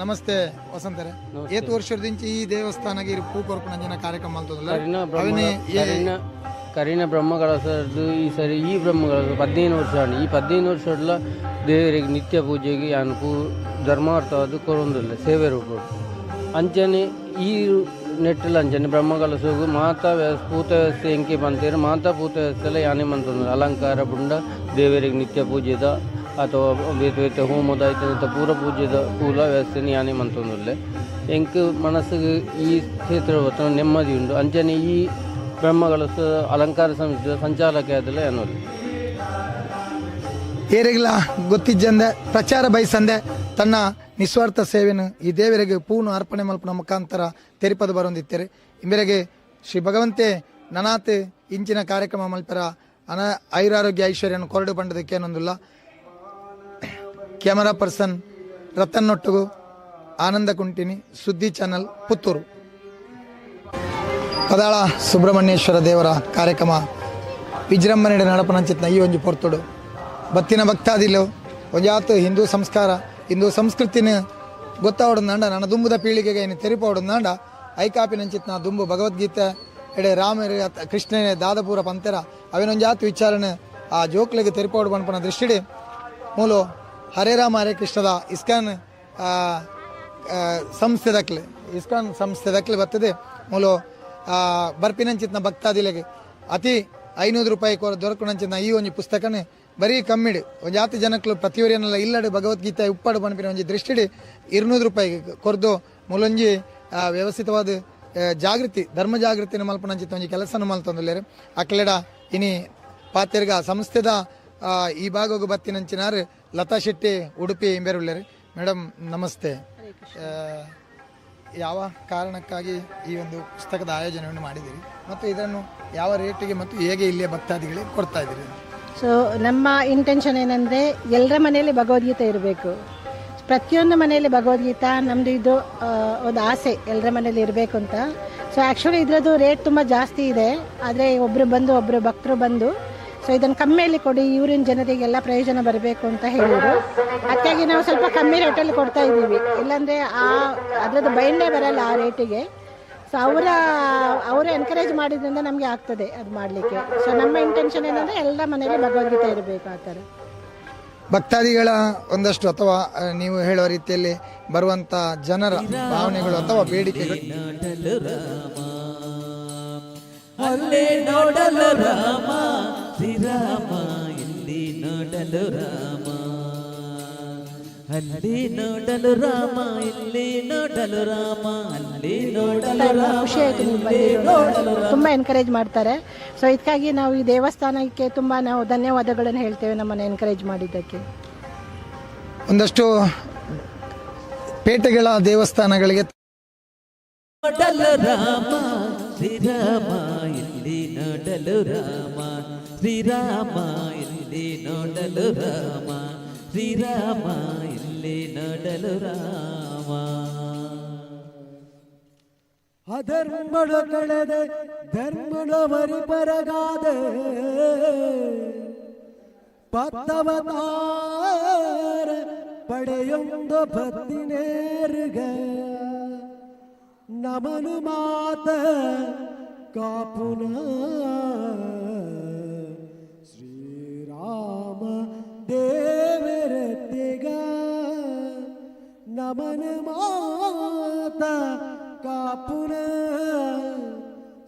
ನಮಸ್ತೆ ವಸಂತರೇ. ಏತು ವರ್ಷದಿಂಚಿ ಈ ದೇವಸ್ಥಾನಗೆ ಇರು ಪೂ ಕೊರ್ಪುನಂಚಿನ ಕಾರ್ಯಕ್ರಮ ಮಲ್ತೊಂದುಲ್ಲೇರು. ಕರಿನ ಬ್ರಹ್ಮಕಲಶದ್ದು ಈ ಸರಿ ಈ ಬ್ರಹ್ಮಕಲಶ 15 ವರ್ಷ ಆಂಡ್. ಈ 15 ವರ್ಷಡ್ಲ ದೇವರಿಗೆ ನಿತ್ಯ ಪೂಜೆಗೆ ಯಾನ್ ಪೂ ಧರ್ಮಾರ್ಥವಾದ ಕೊರೊಂದುಲ್ಲೆ ಸೇವೆ ರೂಪೊಡು. ಅಂಚನೆ ಈ ನೆಟ್ಟುಲ ಅಂಚನೆ ಬ್ರಹ್ಮಕಲಶಗು ಮಾತ ವ್ಯವಸ್ಥೆ, ಪೂತ ವ್ಯವಸ್ಥೆ ಎಂಕೆ ಪಂತೇರು ಮಾತ ಪೂತ ವ್ಯವಸ್ಥೆ ಯಾನೆ ಮಂತೊಂದುಲ್ಲೆ. ಅಲಂಕಾರ ಬುಂಡ ದೇವರಿಗೆ ನಿತ್ಯ ಪೂಜೆದ ಅಥವಾ ಬೇತೆ ಬೇತೆ ಹೋಮದ ಐತ ಪೂರ ಪೂಜೆದ ಪೂಲ ವ್ಯವಸ್ಥೆನ್ ಯಾನೆ ಮಂತೊಂದುಲ್ಲೆ. ಎಂಕ್ ಮನಸ್ಸುಗು ಈ ಕ್ಷೇತ್ರ ಬತ್ತನ ನೆಮ್ಮದಿ ಉಂಡು. ಅಂಚನೆ ಈ ಬ್ರಹ್ಮಕಲಶ ಅಲಂಕಾರ ಸಮಿತಿದ ಸಂಚಾಲಕ ಆದಲ ಯಾನ್. ಏರೆಗ್ಲ ಗೊತ್ತಿಜ್ಜಂದೆ, ಪ್ರಚಾರ ಬಯಸಂದೆ ತನ್ನ ನಿಸ್ವಾರ್ಥ ಸೇವೆಯನ್ನು ಈ ದೇವರಿಗೆ ಪೂರ್ಣ ಅರ್ಪಣೆ ಮಲ್ಪುನ ಮುಖಾಂತರ ತೆರಿಪದ ಬರೊಂದಿತ್ತೇರೆ. ಇಂಬೆರೆಗೆ ಶ್ರೀ ಭಗವಂತೆ ನನಾತ್ ಇಂಚಿನ ಕಾರ್ಯಕ್ರಮ ಮಲ್ಪರ ಅನ ಐರಾರೋಗ್ಯ ಐಶ್ವರ್ಯನ ಕೊರಡು ಪಂಡದಕ್ಕೇನೊಂದುಲ್ಲ. ಕ್ಯಾಮರಾ ಪರ್ಸನ್ ರತನ್ ಒಟ್ಟುಗು ಆನಂದ ಕುಂಟಿನಿ, ಸುದ್ದಿ ಚಾನಲ್, ಪುತ್ತೂರು. ಪದಾಳ ಸುಬ್ರಹ್ಮಣ್ಯೇಶ್ವರ ದೇವರ ಕಾರ್ಯಕ್ರಮ ವಿಜೃಂಭಣೆ ನಡಪನಂಚಿತ್ನ ಈ ಒಂಜಿ ಪೊರ್ತುಡು ಬತ್ತಿನ ಭಕ್ತಾದಿಲು ಒಂಜಾತು ಹಿಂದೂ ಸಂಸ್ಕಾರ, ಹಿಂದೂ ಸಂಸ್ಕೃತಿನ ಗೊತ್ತಾವಡಂದಾಂಡ, ನನ್ನ ದುಂಬುದ ಪೀಳಿಗೆಗೆ ಏನು ತೆರಿಪಾವಡಂದಾಂಡ, ಐಕಾಪಿನಂಚಿತ್ನ ದುಂಬು ಭಗವದ್ಗೀತೆ ಎಡೆ ರಾಮರು ಕೃಷ್ಣನೇ ದಾದಪೂರ ಪಂತೆರ ಅವಿನೊಂಜಾತು ವಿಚಾರಣೆ ಆ ಜೋಕ್ಲೆಗೆ ತೆರಿಪಾವಡು ಪನ್ಪನ ದೃಷ್ಟಿಡಿ ಮೂಲು ಹರೇ ರಾಮ ಹರೇ ಕೃಷ್ಣದ ಇಸ್ಕಾನ್ ಸಂಸ್ಥೆ ದಕ್ಲೆ, ಇಸ್ಕಾನ್ ಸಂಸ್ಥೆ ದಕ್ಲೆ ಬರ್ತದೆ. ಮೂಲು ಬರ್ಪಿನಂಚಿತ್ನ ಭಕ್ತಾದಿಲೆಗೆ ಅತಿ 500 ರೂಪಾಯಿ ಕೊರ ದೊರಕುನಂಚಿನ ಈ ಒಂಜಿ ಪುಸ್ತಕನೇ ಬರೀ ಕಮ್ಮಿಡು ಒಂಜಾತಿ ಜನಕ್ಲು ಪ್ರತಿಯೊರಿಯನ್ನೆಲ್ಲ ಇಲ್ಲಡು ಭಗವದ್ಗೀತೆ ಉಪ್ಪಾಡು ಪನ್ಪಿನ ಒಂಜಿ ದೃಷ್ಟಿಡಿ 200 ರೂಪಾಯಿ ಕೊರ್ದು ಮೂಲೊಂಜಿ ವ್ಯವಸ್ಥಿತವಾದ ಜಾಗೃತಿ, ಧರ್ಮ ಜಾಗೃತಿನ ಮಲ್ಪನಂಚಿತ್ತ ಒಂಜಿ ಕೆಲಸನ ಮಲ್ತೊಂದುಲ್ಲೆರ್. ಅಕ್ಲೆಡ ಇನಿ ಪಾತೆರ್ಗ. ಸಂಸ್ಥೆದ ಈ ಭಾಗಗ್ ಬತ್ತಿನಂಚಿನಾರ್ ಲತಾ ಶೆಟ್ಟಿ ಉಡುಪಿ ಇಂಬೆರುಲ್ಲೆರ್. ಮೇಡಮ್, ನಮಸ್ತೆ. ಯಾವ ಕಾರಣಕ್ಕಾಗಿ ಈ ಒಂದು ಪುಸ್ತಕದ ಆಯೋಜನೆಯನ್ನು ಮಾಡಿದ್ದೀರಿ ಮತ್ತು ಇದನ್ನು ಯಾವ ರೇಟಿಗೆ ಮತ್ತು ಹೇಗೆ ಇಲ್ಲಿಯ ಭಕ್ತಾದಿಗಳಿಗೆ ಕೊಡ್ತಾ ಇದ್ದೀರಿ? ಸೊ ನಮ್ಮ ಇಂಟೆನ್ಷನ್ ಏನಂದರೆ, ಎಲ್ಲರ ಮನೆಯಲ್ಲಿ ಭಗವದ್ಗೀತೆ ಇರಬೇಕು. ಪ್ರತಿಯೊಂದು ಮನೆಯಲ್ಲಿ ಭಗವದ್ಗೀತಾ. ನಮ್ಮದು ಇದು ಒಂದು ಆಸೆ, ಎಲ್ಲರ ಮನೇಲಿ ಇರಬೇಕು ಅಂತ. ಸೊ ಆ್ಯಕ್ಚುಲಿ ಇದರದ್ದು ರೇಟ್ ತುಂಬ ಜಾಸ್ತಿ ಇದೆ. ಆದರೆ ಒಬ್ಬರು ಬಂದು, ಒಬ್ಬರು ಭಕ್ತರು ಬಂದು, ಸೊ ಇದನ್ನು ಕಮ್ಮಿಯಲ್ಲಿ ಕೊಡಿ, ಊರಿನ ಜನರಿಗೆಲ್ಲ ಪ್ರಯೋಜನ ಬರಬೇಕು ಅಂತ ಹೇಳಿದರು. ಅದಕ್ಕಾಗಿ ನಾವು ಸ್ವಲ್ಪ ಕಮ್ಮಿ ರೇಟಲ್ಲಿ ಕೊಡ್ತಾ ಇದ್ದೀವಿ. ಇಲ್ಲಾಂದರೆ ಅದರದ್ದು ಬೈಂಡೇ ಬರಲ್ಲ ಆ ರೇಟಿಗೆ. ಸೊ ಅವರು ಎನ್ಕರೇಜ್ ಮಾಡಿದ್ರಿಂದ ನಮಗೆ ಆಗ್ತದೆ ಅದು ಮಾಡಲಿಕ್ಕೆ. ಸೊ ನಮ್ಮ ಇಂಟೆನ್ಷನ್ ಏನಂದರೆ, ಎಲ್ಲ ಮನೆಯಲ್ಲಿ ಭಗವದ್ಗೀತೆ ಇರಬೇಕು, ಆ ಥರ. ಭಕ್ತಾದಿಗಳ ಒಂದಷ್ಟು ಅಥವಾ ನೀವು ಹೇಳುವ ರೀತಿಯಲ್ಲಿ ಬರುವಂತ ಜನರ ಭಾವನೆಗಳು ಅಥವಾ ಬೇಡಿಕೆಗಳು. ನೋಡಲು ರಾಮ, ಅಲ್ಲೇ ನೋಡಲು ರಾಮ, ಶ್ರೀರಾಮ ಇಲ್ಲಿ ನೋಡಲು ರಾಮ, ಅಲ್ಲಿ ನೋಡಲು ರಾಮ, ಇಲ್ಲಿ ನೋಡಲು ರಾಮ, ಅಲ್ಲಿ ನೋಡಲು ರಾಮ. ಖುಷಿ ಆಯಿತು ನೀವು ಬಂದಿರೋದು. ತುಂಬ ಎನ್ಕರೇಜ್ ಮಾಡ್ತಾರೆ. ಸೊ ಇದಕ್ಕಾಗಿ ನಾವು ಈ ದೇವಸ್ಥಾನಕ್ಕೆ ತುಂಬ ನಾವು ಧನ್ಯವಾದಗಳನ್ನು ಹೇಳ್ತೇವೆ, ನಮ್ಮನ್ನು ಎನ್ಕರೇಜ್ ಮಾಡಿದ್ದಕ್ಕೆ. ಒಂದಷ್ಟು ಪೇಟೆಗಳ ದೇವಸ್ಥಾನಗಳಿಗೆ ನೋಡಲು ರಾಮ, ಶ್ರೀರಾಮ ಇಲ್ಲಿ ನೋಡಲು ರಾಮ, ಶ್ರೀರಾಮ ಇಲ್ಲಿ ನೋಡಲು ರಾಮ, ಶ್ರೀರಾಮ ಇಲ್ಲಿ ನೋಡಲು ರಾಮ. ಅಧರ್ಮಡು ಕಳೆದೆ ಧರ್ಮಡು ಪರಗಾದೆ ಪತ್ತವತಾರ ಪಡೆಯೊಂದು ಬತ್ತಿನೇರುಗ ನಮನು ಮಾತ ಕಾಪುನ ಶ್ರೀರಾಮ ದೇವರತ್ತಿಗ, ನಮನ ಮಾತ ಕಾಪುನ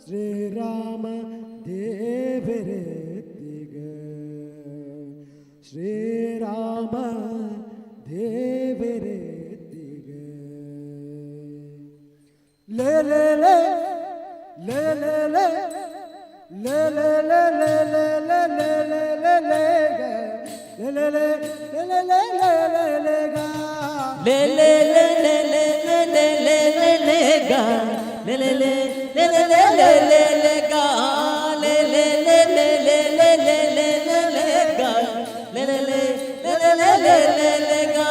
ಶ್ರೀರಾಮ ದೇವರತ್ತಿಗ, ಶ್ರೀರಾಮ ದೇವರತ್ತಿಗ. ಲೇ ಲೇ ಲೇ ಲೇ ಲೇ ಲೇ ಲೇ ಲೇ ಲೇ ಲೇ ಲೇ ಲೇ ಲೇ ಲೇ ಲೇ ಲೇ ಗ ಲೇ ಲೇ ಲೇ ಲೇ ಲೇ ಲೇ ಲೇ ಲೇ ಗ ಲೇ ಲೇ ಲೇ ಲೇ ಲೇ ಲೇ ಲೇ ಲೇ ಲೇ ಲೇ ಗ ಲೇ ಲೇ ಲೇ ಲೇ ಲೇ ಲೇ ಲೇ ಲೇ ಲೇ ಗ ಲೇ ಲೇ ಲೇ ಲೇ ಲೇ ಲೇ ಲೇ ಲೇ ಲೇ ಲೇ ಗ ಲೇ ಲೇ ಲೇ ಲೇ ಲೇ ಲೇ ಲೇ ಲೇ ಗ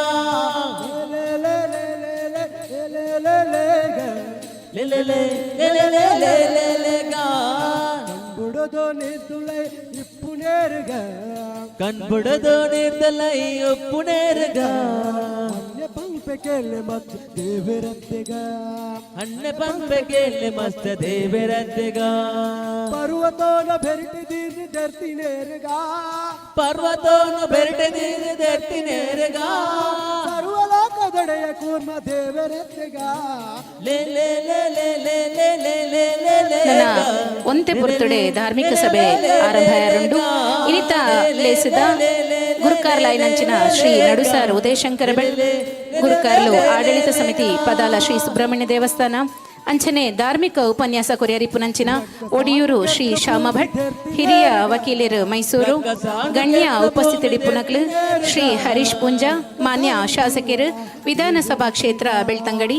ಲೇ ಲೇ ಲೇ ಲೇ ಲೇ ಲೇ ಲೇ ಗ ಲೇ ಲೇ ಲೇ ಲೇ ಲೇ ಲೇ ಲೇ ಲೇ ಗ. ಬುಡದೋ ನಿದ್ದುಲೈ ಇಪ್ಪುನೇರುಗ ಕಣ್ಬುಡದೋ ನೀರ್ದಲೈ ಉಪ್ಪುನೇರುಗ ಪಂಥ ಪಂಪೆ ಕೇಳೆ ಮಸ್ತ್ ದೇವರತ್ತೆಗ. ಅಣ್ಣೆ ಪಂಪೆ ಕೇಳೆ ಮಸ್ತ ದೇವರತ್ತೆಗ. ಪರ್ವತೋನ ಬೆರಟಿ ದೀದಿ ಧರ್ತಿ ನೇರುಗ. ಪರ್ವತೋನ ಬೆರಟಿ ದೀದಿ ಧರ್ತಿ ನೇರುಗ. ಸರ್ವಲೋಕದೊಡೆಯ ಕೂರ್ಮ ದೇವರತ್ತೆಗ. ಲೇ ಲೇ ಲೇ ಲೇ ಲೇ ಲೇ ಲೇ ಲೇ ಲೇ ಲೇ. ನನ್ನ ಒಂತೆ ಪುರ್ತುಡೆ ಧಾರ್ಮಿಕ ಸಭೆ ಆರಂಭ ಯಾರುಂಡು. ಇನಿತ ಲೇಸಿದ ಗುರುಕಾರ್ಲಾಯಿನಂಚಿನ ಶ್ರೀ ನಡುಸಾರ್ ಉದಯಶಂಕರ ಭಟ್ ಗುರುಕಾರ್ಲು, ಆಡಳಿತ ಸಮಿತಿ, ಪದಾಲ ಶ್ರೀ ಸುಬ್ರಹ್ಮಣ್ಯ ದೇವಸ್ಥಾನ. ಅಂಚನೆ ಧಾರ್ಮಿಕ ಉಪನ್ಯಾಸ ಕೊರಿಯರಿಪುನಂಚಿನ ಒಡಿಯೂರು ಶ್ರೀ ಶ್ಯಾಮ ಭಟ್, ಹಿರಿಯ ವಕೀಲರು, ಮೈಸೂರು. ಗಣ್ಯ ಉಪಸ್ಥಿತಡಿ ಪುನಕ್ಲು ಶ್ರೀ ಹರೀಶ್ ಪೂಂಜಾ, ಮಾನ್ಯ ಶಾಸಕರು, ವಿಧಾನಸಭಾ ಕ್ಷೇತ್ರ ಬೆಳ್ತಂಗಡಿ.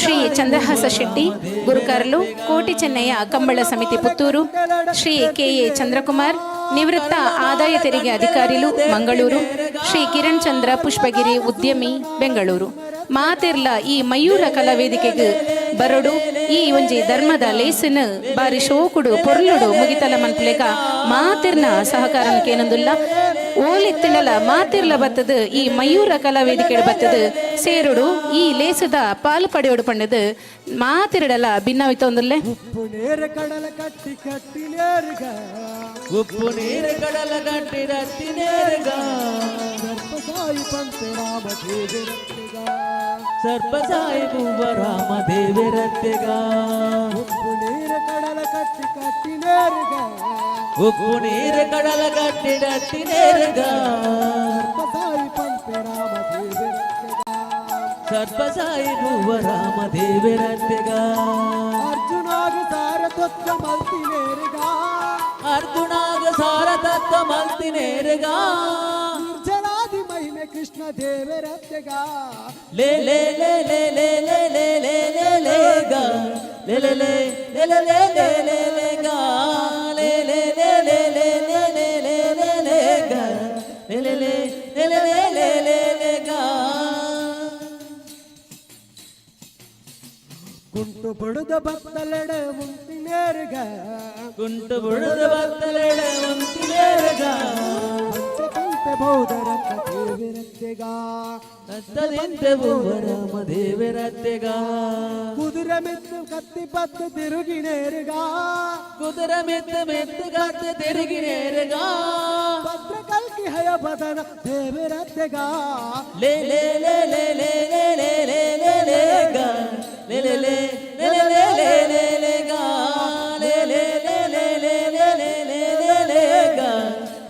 ಶ್ರೀ ಚಂದ್ರಹಾಸ ಶೆಟ್ಟಿ ಗುರುಕಾರ್ಲು, ಕೋಟಿ ಚೆನ್ನಯ್ಯ ಕಂಬಳ ಸಮಿತಿ, ಪುತ್ತೂರು. ಶ್ರೀ ಕೆ ಎ ಚಂದ್ರಕುಮಾರ್, ನಿವೃತ್ತ ಆದಾಯ ತೆರಿಗೆ ಅಧಿಕಾರಿಲು, ಮಂಗಳೂರು. ಶ್ರೀ ಕಿರಣ್ ಚಂದ್ರ ಪುಷ್ಪಗಿರಿ, ಉದ್ಯಮಿ, ಬೆಂಗಳೂರು. ಮಾತೆರ್ಲ ಈ ಮಯೂರ ಕಲಾ ವೇದಿಕೆಗೆ ಬರಡು. ಈ ಒಂಜಿ ಧರ್ಮದ ಲೇಸನ್ ಬಾರಿ ಶೋಕುಡು ಪೊರ್ಲುಡು ಮುಗಿತಲ ಮನ್ಪುಲೇಕ ಮಾತಿರ್ನ ಸಹಕಾರನಕ್ಕೇನೊಂದುಲ್ಲ. ಓಲೆತ್ತಿಂಡಲ ಮಾತಿರ್ಲ ಬತ್ತದು ಈ ಮಯೂರ ಕಲಾ ವೇದಿಕೆ ಬತ್ತದು ಸೇರುಡು, ಈ ಲೇಸದ ಪಾಲು ಪಡೆಯೋಡು ಪಂಡದು ಮಾತಿರಡಲ ಭಿನ್ನವಿತೊಂದುಲ್ಲೆ. ಉಪ್ಪು ನೇರ ಕಡಲ ಕಟ್ಟಿ ಕಟ್ಟಿ ನೇರುಗ. ಉಪ್ಪು ನೀರು ಕಡಲ ಕಟ್ಟಿ ರತ್ತಿ ನೇರುಗ. ಸರ್ಪ ಸಾಯಿ ಪಂಪೆ ರಾಮ ದೇವರತ್ತೆಗ. ಸರ್ಪ ಸಾಯಿ ಬುವ್ವ ರಾಮ ದೇವರತ್ತೆಗ. ಉಪ್ಪು ನೀರು ಕಡಲ ಕಟ್ಟಿ ಕಟ್ಟಿ ನೇರುಗ. ಉಪ್ಪು ನೀರು ಕಡಲ ಕಟ್ಟಿ ರತ್ತಿ ನೇರುಗ. ಸರ್ಪ ಸಾಯಿ ಪಂಪೆ ರಾಮ ದೇವರತ್ತೆಗ. ಸರ್ಪ ಸಾಯಿ ಬುವ್ವ ರಾಮ ದೇವರತ್ತೆಗ. ಅರ್ಜುನಾಗ ಸಾರ ತತ್ವ ಮಲ್ತಿ ನೇರುಗ. ಅರ್ಜುನಾಗ ಸಾರ ತತ್ವ ಮಲ್ತಿ ನೇರುಗ. ನಿರ್ಜಲಾದಿ ಮಹಿಮೆ ಕೃಷ್ಣ ದೇವರತ್ತೆಗ. ಲೇ ಲೇ ಲೇ ಲೇ ಲೇ ಲೇ ಲೇ ಲೇ ಲೇ ಲೇ ಗ ಲೇ ಲೇ ಲೇ ಲೇ ಲೇ ಲೇ ಲೇ ಲೇ ಲೇ ಗ ಲೇ ಲೇ ಲೇ ಲೇ ಲೇ ಲೇ ಲೇ ಲೇ ಲೇ ಲೇ ಗ ಲೇ ಲೇ ಲೇ ಲೇ ಲೇ ಲೇ ಲೇ ಲೇ ಗ. ಕುಂಟು ಬಡದ ಬತ್ತಲೆಡೆ ಮುಂತಿ ನೇರುಗ. ಕುಂಟು ಬುಡದ ಬತ್ತಲೆಡೆ ಮುಂತಿ ನೇರುಗ. ಪಂಚೆ ಪಂಪೆ ಬೌದ್ಧರತ್ತ ದೇವರತ್ತೆಗ. ನಿಂತೆ ಬುವ್ವ ರಾಮ ದೇವರತ್ತೆಗ. ಕುದುರೆ ಮೆತ್ತು ಕತ್ತಿ ಪತ್ತು ತಿರುಗಿ ನೇರುಗ. ಕುದುರೆ ಮೆತ್ತು ಮೆತ್ತು ಕತ್ತಿ ತಿರುಗಿ ನೇರುಗ. ಭದ್ರ ಕಲ್ಕಿ ಹಯ ಬದನ ದೇವರತ್ತೆಗ. ಲೇ ಲೇ ಲೇ ಲೇ ಲೇ ಲೇ ಲೇ ಲೇ ಲೇ ಲೇ ಗ ಲೇ ಲೇ ಲೇ ಲೇ ಲೇ ಲೇ ಲೇ ಲೇ ಗ ಲೇ ಲೇ ಲೇ ಲೇ ಲೇ ಲೇ ಲೇ ಲೇ ಲೇ ಲೇ ಗ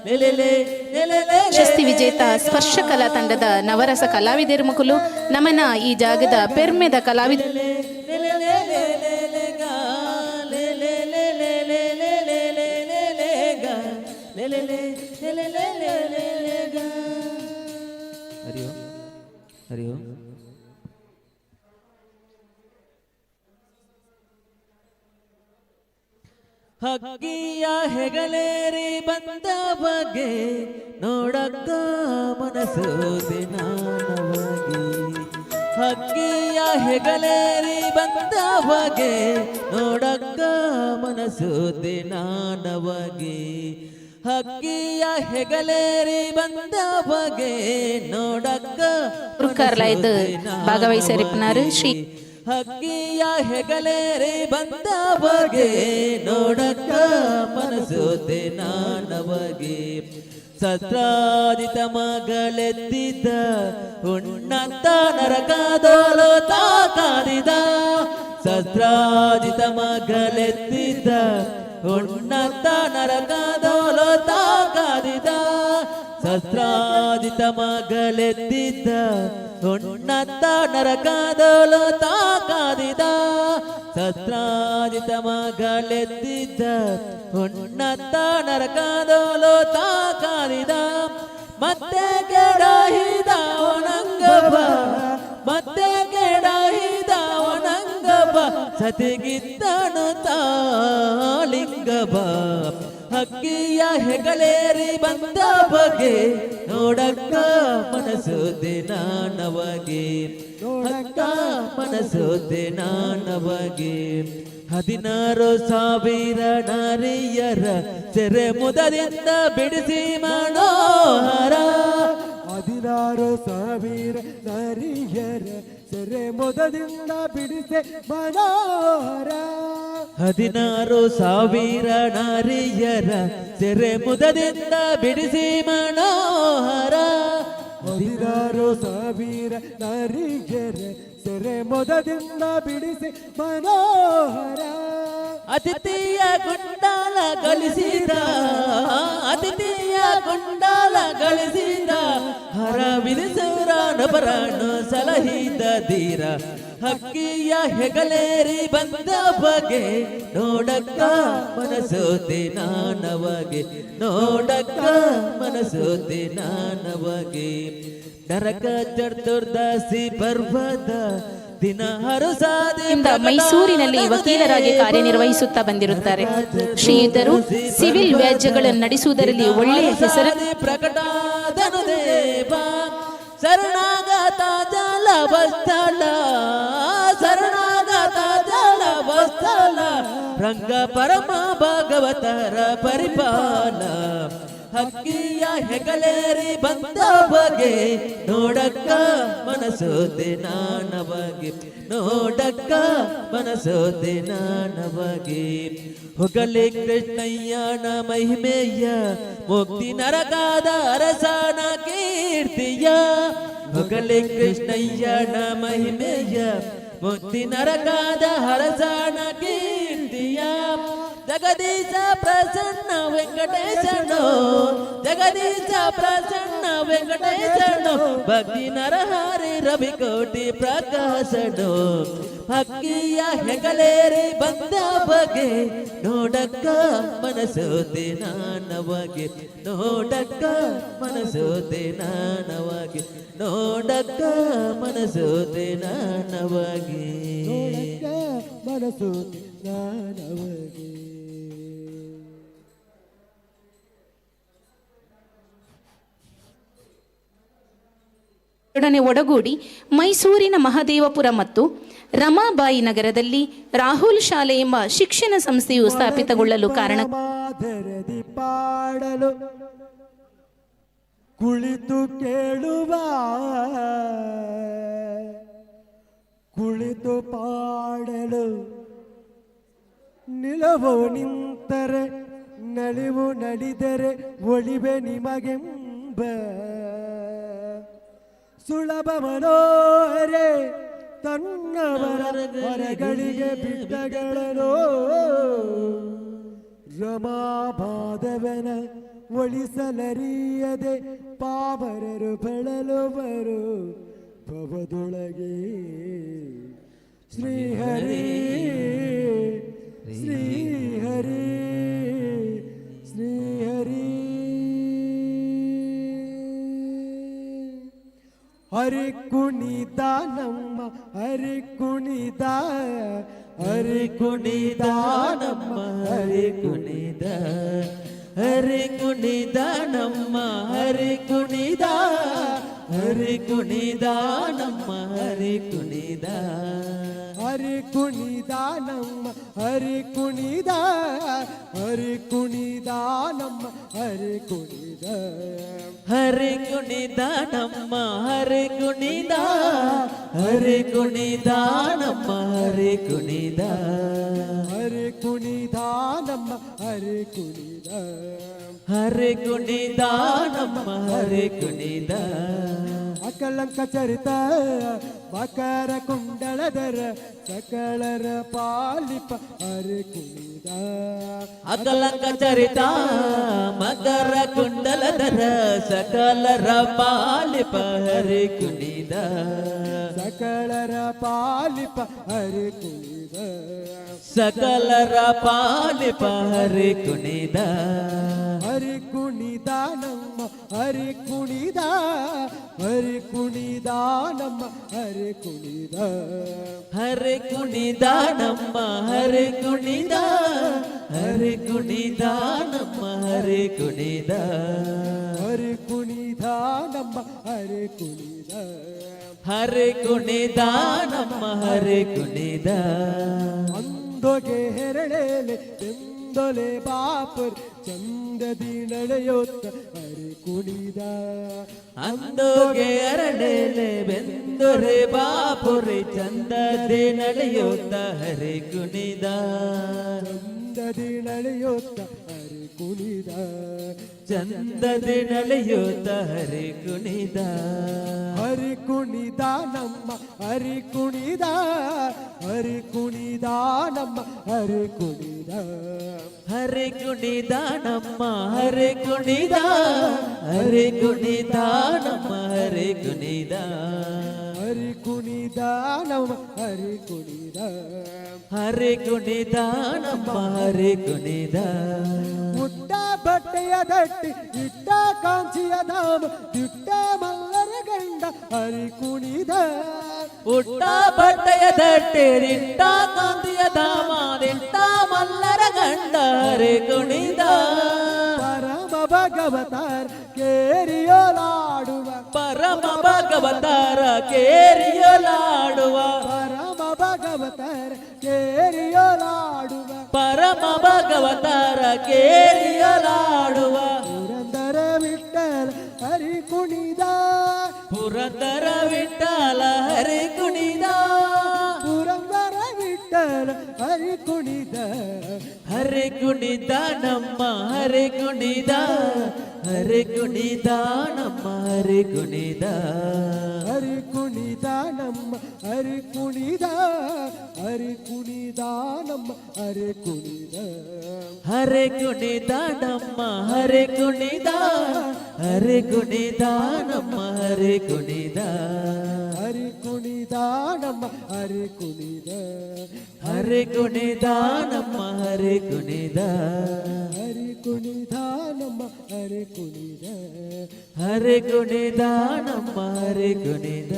ಲೇ ಲೇ ಲೇ ಲೇ ಲೇ ಲೇ. ಪ್ರಶಸ್ತಿ ವಿಜೇತ ಸ್ಪರ್ಶ ಕಲಾ ತಂಡದ ನವರಸ ಕಲಾವಿದರು ಮುಕುಲು ನಮನ ಈ ಜಾಗದ ಪೆರ್ಮೆದ ಕಲಾವಿದ. ಲೇ ಲೇ ಲೇ ಲೇ ಲೇ ಲೇ ಗ ಲೇ ಲೇ ಲೇ ಲೇ ಲೇ ಲೇ ಲೇ ಲೇ ಲೇ ಲೇ ಗ ಲೇ ಲೇ ಲೇ ಲೇ ಲೇ ಲೇ ಲೇ ಲೇ ಗ. ಹರಿ ಓಂ ಹರಿ ಓಂ. ಹಕ್ಕಿಯ ಹೆಗಲೇರಿ ಬಂದ ಬಗೆ ನೋಡಕ್ಕ ಮನಸ್ಸು ದಿನಾನವಾಗಿ. ಹಕ್ಕಿಯ ಹೆಗಲೇರಿ ಬಂದ ಬಗೆ ನೋಡಕ್ಕ ಮನಸ್ಸು ದಿನಾನವಾಗಿ. ಹಕ್ಕಿಯ ಹೆಗಲೇರಿ ಬಂದ ಬಗೆ ನೋಡಕ್ಕ ಗುರುಕಾರ್ಲಾಯ್ದು ಭಾಗವಹಿಸರಿಪ್ಪನಾರು ಶ್ರೀ ಹಕ್ಕಿಯ ಹೆಗಲೇರಿ ಬಂದ ಬಗೆ ನೋಡಕ್ಕ ಮನಸ್ಸು ನಾನವಗೆ. ಸತ್ರಾಜಿತ ಮಗಳೆದ್ದಿದ್ದ ಉಣ್ಣಂತ ನರಕದೋಲು ತಾಕಾದಿದ. ಸತ್ರಾಜಿತ ಮಗಳೆದ್ದಿದ್ದ ಉಣ್ಣಂತ ನರಕದೋಲು ತಾಕಾದಿದ. ಸತ್ರಾಜಿತ ಮಗಳೆದ್ದಿದ್ದ ಉಣ್ಣತ್ತ ನರಕದೋಲು ತಾಕಾದಿದ. ಸತ್ರಾಜಿತ ಮಗಳೆದ್ದಿದ್ದ ಉಣ್ಣತ್ತ ನರಕದೋಲು ತಾಕಾದಿದ. ಮತ್ತೆ ಕೆಡಹಿದ ಒಣಂಗಬ ಮತ್ತೆ ಕೆಡಹಿದ ಒಣಂಗಬ ಸತಿಗಿದ್ದನು ತಾಳಿಂಗಬ. ಹಕ್ಕಿಯ ಹೆಗಲೇರಿ ಬಂದ ಬಗೆ ನೋಡಕ್ಕ ಮನಸ್ಸು ದಿನಾನವಗೆ. ನೋಡಕ್ಕ ಮನಸ್ಸು ದಿನಾನವಗೆ. 16,000 ನಾರಿಯರ ಸೆರೆ ಮುದದಿಂದ ಬಿಡಿಸಿ ಮನೋಹರ. 16 16,000 ನರಿಯರ ಸೆರೆ ಮೊದದಿಂದ ಬಿಡಿಸೆ ಮನೋಹರ. 16,000 ನಾರಿಯರ ಸೆರೆ ಮುದದಿಂದ ಬಿಡಿಸಿ ಮನೋಹರ. 16,000 ನರಿಯರ ಸೆರೆ ಮೊದದಿಂದ ಬಿಡಿಸಿ ಮನೋಹರ. ಅತಿಥಿಯ ಗುಂಡಾಲ ಗಳಿಸಿದ, ಅತಿಥಿಯ ಗುಂಡಾಲ ಗಳಿಸಿದ, ಹರ ವಿಧಿಸುರನಪರನು ಸಲಹಿದ ಧೀರ. ಹಕ್ಕಿಯ ಹೆಗಲೇರಿ ಬಂದ ಬಗೆ ನೋಡಕ್ಕ ಮನಸೋತೆ ನಾನವಗೆ, ನೋಡಕ್ಕ ಮನಸೋತೆ ನಾನವಗೆ. ನರಕ ಚತುರ್ದಶಿ ಪರ್ವದ ದಿನ ಹರುಸಾದಿ ಇಂದ ಮೈಸೂರಿನಲ್ಲಿ ವಕೀಲರಾಗಿ ಕಾರ್ಯನಿರ್ವಹಿಸುತ್ತಾ ಬಂದಿರುತ್ತಾರೆ. ಶ್ರೀಯುತರು ಸಿವಿಲ್ ವ್ಯಾಜ್ಯಗಳನ್ನು ನಡೆಸುವುದರಲ್ಲಿ ಒಳ್ಳೆಯ ಹೆಸರು ಪ್ರಕಟಾದನು ದೇವ. ಶರಣಾಗತ ಜಲವಸ್ಥಳ, ಶರಣಾಗತ ಜಲವಸ್ಥಳ, ರಂಗ ಪರಮ ಭಾಗವತರ ಪರಿಪಾಲ. ಹಕ್ಕಿಯ ಹೆಗಲೇರಿ ಬಂದ ಬಗೆ ನೋಡಕ್ಕ ಮನಸೋತೆ ನಾನವಗೆ, ನೋಡಕ್ಕ ಮನಸೋತೆ ನಾನವಗೆ. ಹೊಗಲಿ ಕೃಷ್ಣಯ್ಯನ ಮಹಿಮೆಯ, ಮುಕ್ತಿ ನರಕಾದ ಅರಸನ ಕೀರ್ತಿಯ. ಹೊಗಲಿ ಕೃಷ್ಣಯ್ಯನ ಮಹಿಮೆಯ, ಮುಕ್ತಿ ನರಕಾದ ಅರಸನ ಕೀರ್ತಿಯ. ಜಗದೀಶ ಪ್ರಸನ್ನ ವೆಂಕಟೇಶನು, ಜಗದೀಶ ಪ್ರಸನ್ನ ವೆಂಕಟೇಶನು, ಭಕ್ತಿ ನರಹರಿ ರವಿಕೋಟಿ ಪ್ರಕಾಶನು. ಹಕ್ಕಿಯ ಹೆಗಲೇರಿ ಬಂದ ಬಗೆ ನೋಡಕ್ಕ ಮನಸೋತೆ ನಾನವಗೆ, ನೋಡಕ್ಕ ಮನಸೋತೆ ನಾನವಗೆ, ನೋಡಕ್ಕ ಮನಸೋತೆ ನಾನವಗೆ, ನೋಡಕ್ಕ ಮನಸೋತೆ ನಾನವಗೆ. ಒಡನೆ ಒಡಗೂಡಿ ಮೈಸೂರಿನ ಮಹದೇವಪುರ ಮತ್ತು ರಮಾಬಾಯಿ ನಗರದಲ್ಲಿ ರಾಹುಲ್ ಶಾಲೆ ಎಂಬ ಶಿಕ್ಷಣ ಸಂಸ್ಥೆಯು ಸ್ಥಾಪಿತಗೊಳ್ಳಲು ಕಾರಣ. ಮಾದರದಿ ಪಾಡಲು ಕುಳಿತು ಕೇಳುವ, ಕುಳಿತು ಪಾಡಲು ನಿಲವು ನಿಂತರೆ ನಲಿವು ನಲಿದರೆ ಒಳಿವೆ ನಿಮಗೆಂಬ ಸುಲಭ ಮನೋಹರೆ ತನ್ನವರ ಹೊರಗಳಿಗೆ ಬಿಟ್ಟಗಳೋ ರಮಾಬಾಧವನ ಒಳಿಸಲರಿಯದೆ ಪಾಮರರು ಬಳಲುವರು ಭವದೊಳಗೆ. ಶ್ರೀಹರಿ ಶ್ರೀಹರಿ ಶ್ರೀಹರಿ ಹರಿ ಕುಣಿದ ನಮ್ಮ ಹರಿ ಕುಣಿದ, ಹರಿ ಕುಣಿದ ನಮ್ಮ ಹರಿ ಕುಣಿದ, ಹರಿ ಕುಣಿದ ನಮ್ಮ ಹರಿ ಕುಣಿದ, ಹರಿ ಕುಣಿದ ನಮ್ಮ ಹರಿ ಕುಣಿದ, ಹರಿ ಕುಣಿದ ನಮ್ಮ ಹರಿ ಕುಣಿದ, ಹರಿ ಕುಣಿದ ನಮ್ಮ ಹರಿ ಕುಣಿದ, ಹರಿ ಕುಣಿದ ನಮ್ಮ ಹರಿ ಕುಣಿದ, ಹರಿ ಕುಣಿದ ನಮ್ಮ ಹರಿ ಕುಣಿದ, ಹರಿ ಕುಣಿದ ನಮ್ಮ ಹರಿ ಕುಣಿದ, ಹರಿ ಕುಣಿದ ನಮ್ಮ ಹರಿ ಕುಣಿದ. ಅಕಲಂಕ ಚರಿತ ಮಕರ ಕುಂಡಳದರ ಸಕಲರ ಪಾಲಿಪ ಹರಿ ಕುಣಿದ, ಅಕಲಂಕ ಚರಿತ ಮಕರ ಕುಂಡಲದರ ಸಕಲರ ಪಾಲಿಪ ಹರಿ ಕುಣಿದ, ಸಕಲರ ಪಾಲಿಪ ಹರಿ ಕುಣಿದ, ಸಕಲರ ಪಾಲಿಪ ಹರಿ ಕುಣಿದ, ಹರಿ ಕುಣಿದ ನಮ್ಮ ಹರಿ ಕುಣಿದ, ಹರಿ ಕುಣಿದ ನಮ್ಮ ಹರಿ ಕುಣಿದ, ಹರಿ ಕುಣಿದ ನಮ್ಮ ಹರಿ ಕುಣಿದ, ಹರಿ ಕುಣಿದ ನಮ್ಮ ಹರಿ ಕುಣಿದ, ಹರಿ ಕುಣಿದ ನಮ್ಮ ಹರಿ ಕುಣಿದ, ಹರಿ ಕುಣಿದ ನಮ್ಮ ಹರಿ ಕುಣಿದ. ಅಂದೊಗೆ ಹೆರಳೇಲೆ ಬೆಂದೊಲೆ ಬಾಪುರ್ ಚಂದದಿ ನಡೆಯುತ್ತ ಹರಿ ಕುಣಿದ. ಅಂದೋಗೆ ಅರಳೇಲೆ ಬೆಂದೊರೆ ಬಾಪುರೆ ಚಂದದೆ ನಡೆಯುತ್ತ ಹರಿ ಕುಣಿದ. ಚಂದದಿ ನಡೆಯುತ್ತ ಹರಿ ಕುಣಿದ. ಚಂದದೆ ನಡೆಯುತ್ತ ಹರಿ ಕುಣಿದ. ಹರಿ ಕುಣಿದ ನಮ್ಮ ಹರಿ ಕುಣಿದ, ಹರಿ ಕುಣಿದ ನಮ್ಮ ಹರಿ ಕುಣಿದ. ಹರಿ ಕುಣಿದ ನಮ್ಮ ಹರಿ ಕುಣಿದ, ಹರಿ ಕುಣಿದ ನಮ್ಮ ಹರಿ ಕುಣಿದ. ಹರಿ ಕುಣಿದ ನಮ್ಮ ಹರಿ ಕುಣಿದ. ಹರಿ ಕುಣಿದ ನಮ್ಮ ಹರಿ ಕುಣಿದ. ಮುಟ್ಟ ಬಟ್ಟೆಯ ದಟ್ಟಿ ಇಟ್ಟ ಕಾಂಚಿಯ ಧಾಮ ದಿಟ್ಟ ಮಲ್ಲರ ಗಂಡ ಹರಿ ಕುಣಿದ. ಉಟ್ಟ ಬಟ್ಟೆಯ ದಟ್ಟಿ ದಿಟ್ಟ ಕಾಂತಿಯ ಧಾಮ ದಿಟ್ಟ ಮಲ್ಲರ ಗಂಡ ಹರಿ ಕುಣಿದ. ಪರಮ ಭಗವತಾರ ಕೇರಿಯೋಲಾಡುವ, ಪರಮ ಭಗವತಾರ ಕೇರಿಯೋಲಾಡುವ, ಪರಮ ಭಗವತಾರ ಕೇರಿಯೋಲಾಡುವ, ಪರಮ ಭಗವತಾರ ಕೇರಿಯಲಾಡುವ. ಪುರಂದರ ವಿಠಲ ಹರಿ ಕುಣಿದ, ಪುರಂದರ ವಿಠಲ ಹರಿ ಕುಣಿದ, ಪುರಂದರ ವಿಠಲ ಹರಿ ಕುಣಿದ. ಹರಿ ಕುಣಿದ ನಮ್ಮ ಹರಿ ಕುಣಿದ, ಹರಿ ಕುಣಿದ ನಮ್ಮ ಹರಿ ಕುಣಿದ. ಹರಿ ಕುಣಿದ ನಮ್ಮ ಹರಿ ಕುಣಿದ, ಹರಿ ಕುಣಿದ ನಮ್ಮ ಹರಿ ಕುಣಿದ. ಹರಿ ಕುಣಿದ ನಮ್ಮ ಹರಿ ಕುಣಿದ, ಹರಿ ಕುಣಿದ ನಮ್ಮ ಹರಿ ಕುಣಿದ. ಹರಿ ಕುಣಿದ ನಮ್ಮ ಹರಿ ಕುಣಿದ. ಹರಿ ಕುಣಿದ ನಮ್ಮ ಹರಿ ಕುಣಿದ. ಹರಿ ಕುಣಿದ ನಮ್ಮ ಹರಿ ಕುಣಿದ. ಹರಿ ಕುಣಿದ ನಮ್ಮ ಹರಿ ಕುಣಿದ.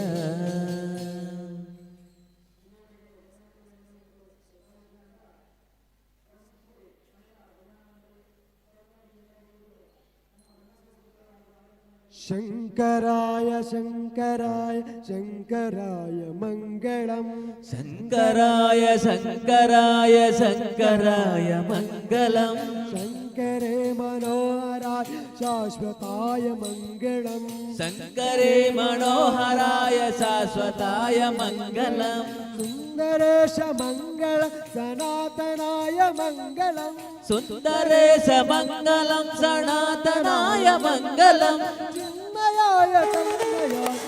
ಶಂಕರಾಯ ಶಂಕರಾಯ ಶಂಕರಾಯ ಮಂಗಳಂ. ಶಂಕರಾಯ ಶಂಕರಾಯ ಶಂಕರಾಯ ಮಂಗಲಂ. ಶಂಕರೇ ಮನೋಹರಾಯ ಶಾಶ್ವತಾಯ ಮಂಗಳಂ. ಶಂಕರೇ ಮನೋಹರಾಯ ಶಾಶ್ವತಾಯ ಮಂಗಲಂ. ಸುಂದರೇಶ ಮಂಗಳ ಸನಾತನಾಯ ಮಂಗಳಂ. ಸುಂದರೇಶ ಮಂಗಲಂ ಸನಾತನಾಯ ಮಂಗಲಂ. ಚಿನ್ಮಯಾಯ ತನ್ಮಯಾಯ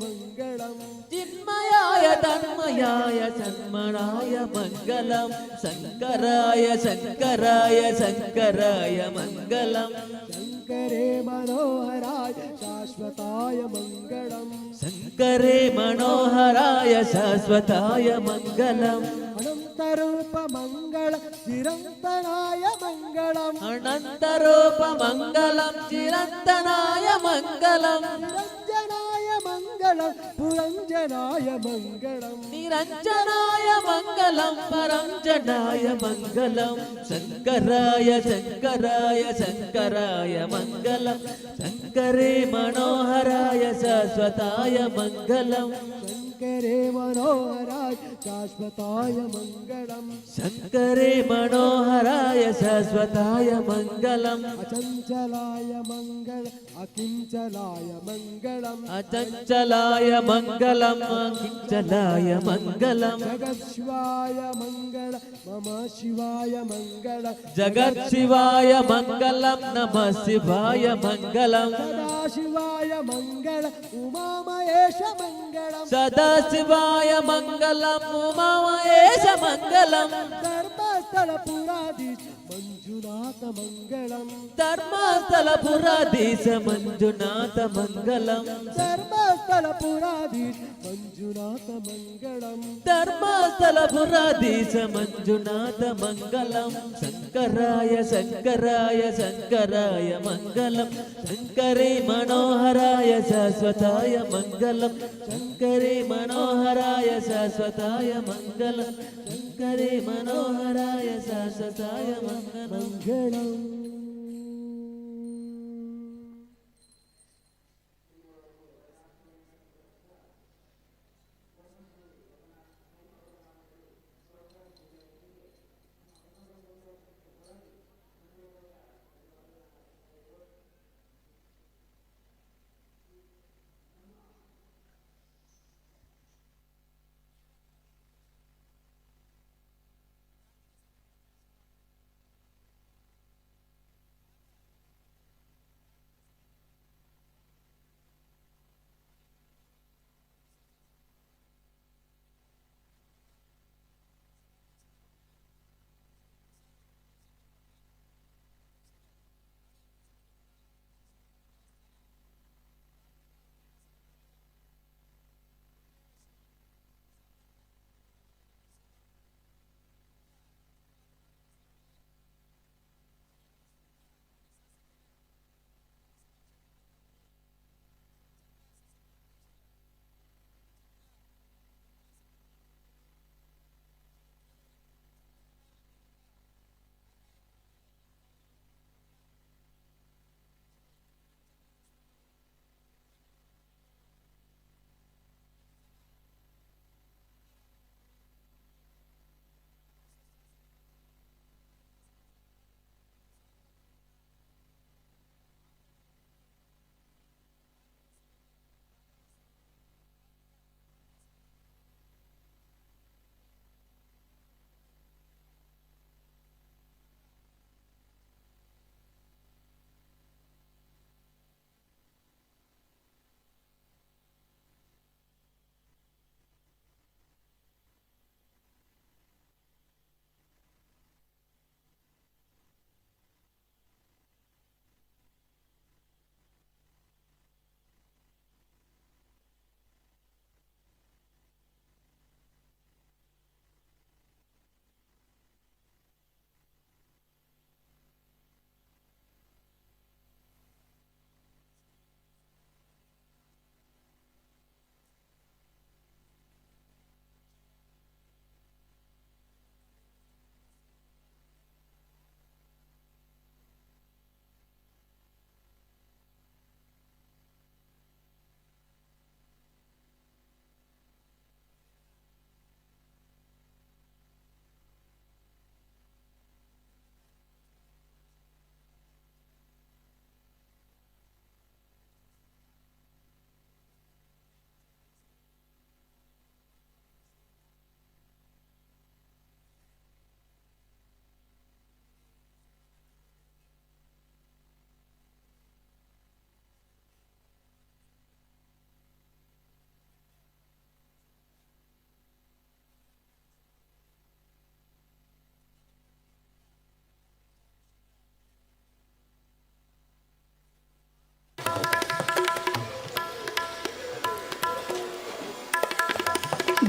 ಮಂಗಳಂ. ಚಿನ್ಮಯಾಯ ತನ್ಮಯಾಯ ಸನ್ಮನಾಯ ಮಂಗಲಂ. ಶಂಕರಾಯ ಶಂಕರಾಯ ಶಂಕರಾಯ ಮಂಗಲಂ. ಶಂಕರೇ ಮನೋಹರಾಯ ಶಾಶ್ವತಾಯ ಮಂಗಳಂ. ಶಂಕರೇ ಮನೋಹರಾಯ ಶಾಶ್ವತಾಯ ಮಂಗಲಂ. ಅನಂತರೂಪ ಮಂಗಳ ಚಿರಂತನಾಯ ಮಂಗಳಂ. ಅನಂತರೂಪ ಮಂಗಲಂ ಚಿರಂತನಾಯ ಮಂಗಲಂ. ನಿರಂಜನಾಯ ಮಂಗಳಂ ಪುರಂಜನಾಯ ಮಂಗಳಂ. ನಿರಂಜನಾಯ ಮಂಗಲಂ ಪರಂಜನಾಯ ಮಂಗಲಂ. ಶಂಕರಾಯ ಶಂಕರಾಯ ಶಂಕರಾಯ ಮಂಗಲಂ. ಶಂಕರೇ ಮನೋಹರಾಯ ಶಾಶ್ವತಾಯ ಮಂಗಲಂ. ಶಂಕರೇ ಮನೋಹರಾಯ ಶಾಶ್ವತಾಯ ಮಂಗಳಂ. ಶಂಕರೇ ಮನೋಹರಾಯ ಶಾಶ್ವತಾಯ ಮಂಗಲಂ. ಅಚಂಚಲಾಯ ಮಂಗಳ ಅಕಿಂಚಲಾಯ ಮಂಗಳಂ. ಅಚಂಚಲಾಯ ಮಂಗಲಂ ಅಕಿಂಚಲಾಯ ಮಂಗಲಂ. ಜಗತ್ ಶಿವಾಯ ಮಂಗಳ ಮಮ ಶಿವಾಯ ಮಂಗಳ. ಜಗತ್ ಶಿವಾಯ ಮಂಗಲಂ ನಮ ಶಿವಾಯ ಮಂಗಲಂ. ಸದಾ ಶಿವಾಯ ಮಂಗಳ ಉಮಾ ಮಹೇಶ ಮಂಗಳಂ. ಸದಾ ಶಿವಾಯ ಮಂಗಲಂ ಉಮಾ ಮಹೇಶ ಮಂಗಲಂ. ಧರ್ಮಸ್ಥಳ ಪುರಾಧೀಶ ಮಂಜುನಾಥ ಮಂಗಳಂ. ಧರ್ಮಸ್ಥಳ ಪುರಾಧೀಶ ಮಂಜುನಾಥ ಮಂಗಲಂ. ಧರ್ಮಸ್ಥಳ ಪುರಾಧೀಶ ಮಂಜುನಾಥ ಮಂಗಳಂ. ಧರ್ಮಸ್ಥಳ ಪುರಾಧೀಶ ಮಂಜುನಾಥ ಮಂಗಲಂ. ಶಂಕರಾಯ ಶಂಕರಾಯ ಶಂಕರಾಯ ಮಂಗಲಂ. ಶಂಕರೇ ಮನೋಹರಾಯ ಶಾಶ್ವತಾಯ ಮಂಗಲಂ. ಶಂಕರೇ ಮನೋಹರಾಯ ಶಾಶ್ವತಾಯ ಮಂಗಲಂ. ಶಂಕರೇ ಮನೋಹರಾಯ ಶಾಶ್ವತಾಯ ಮಂಗಲಂ.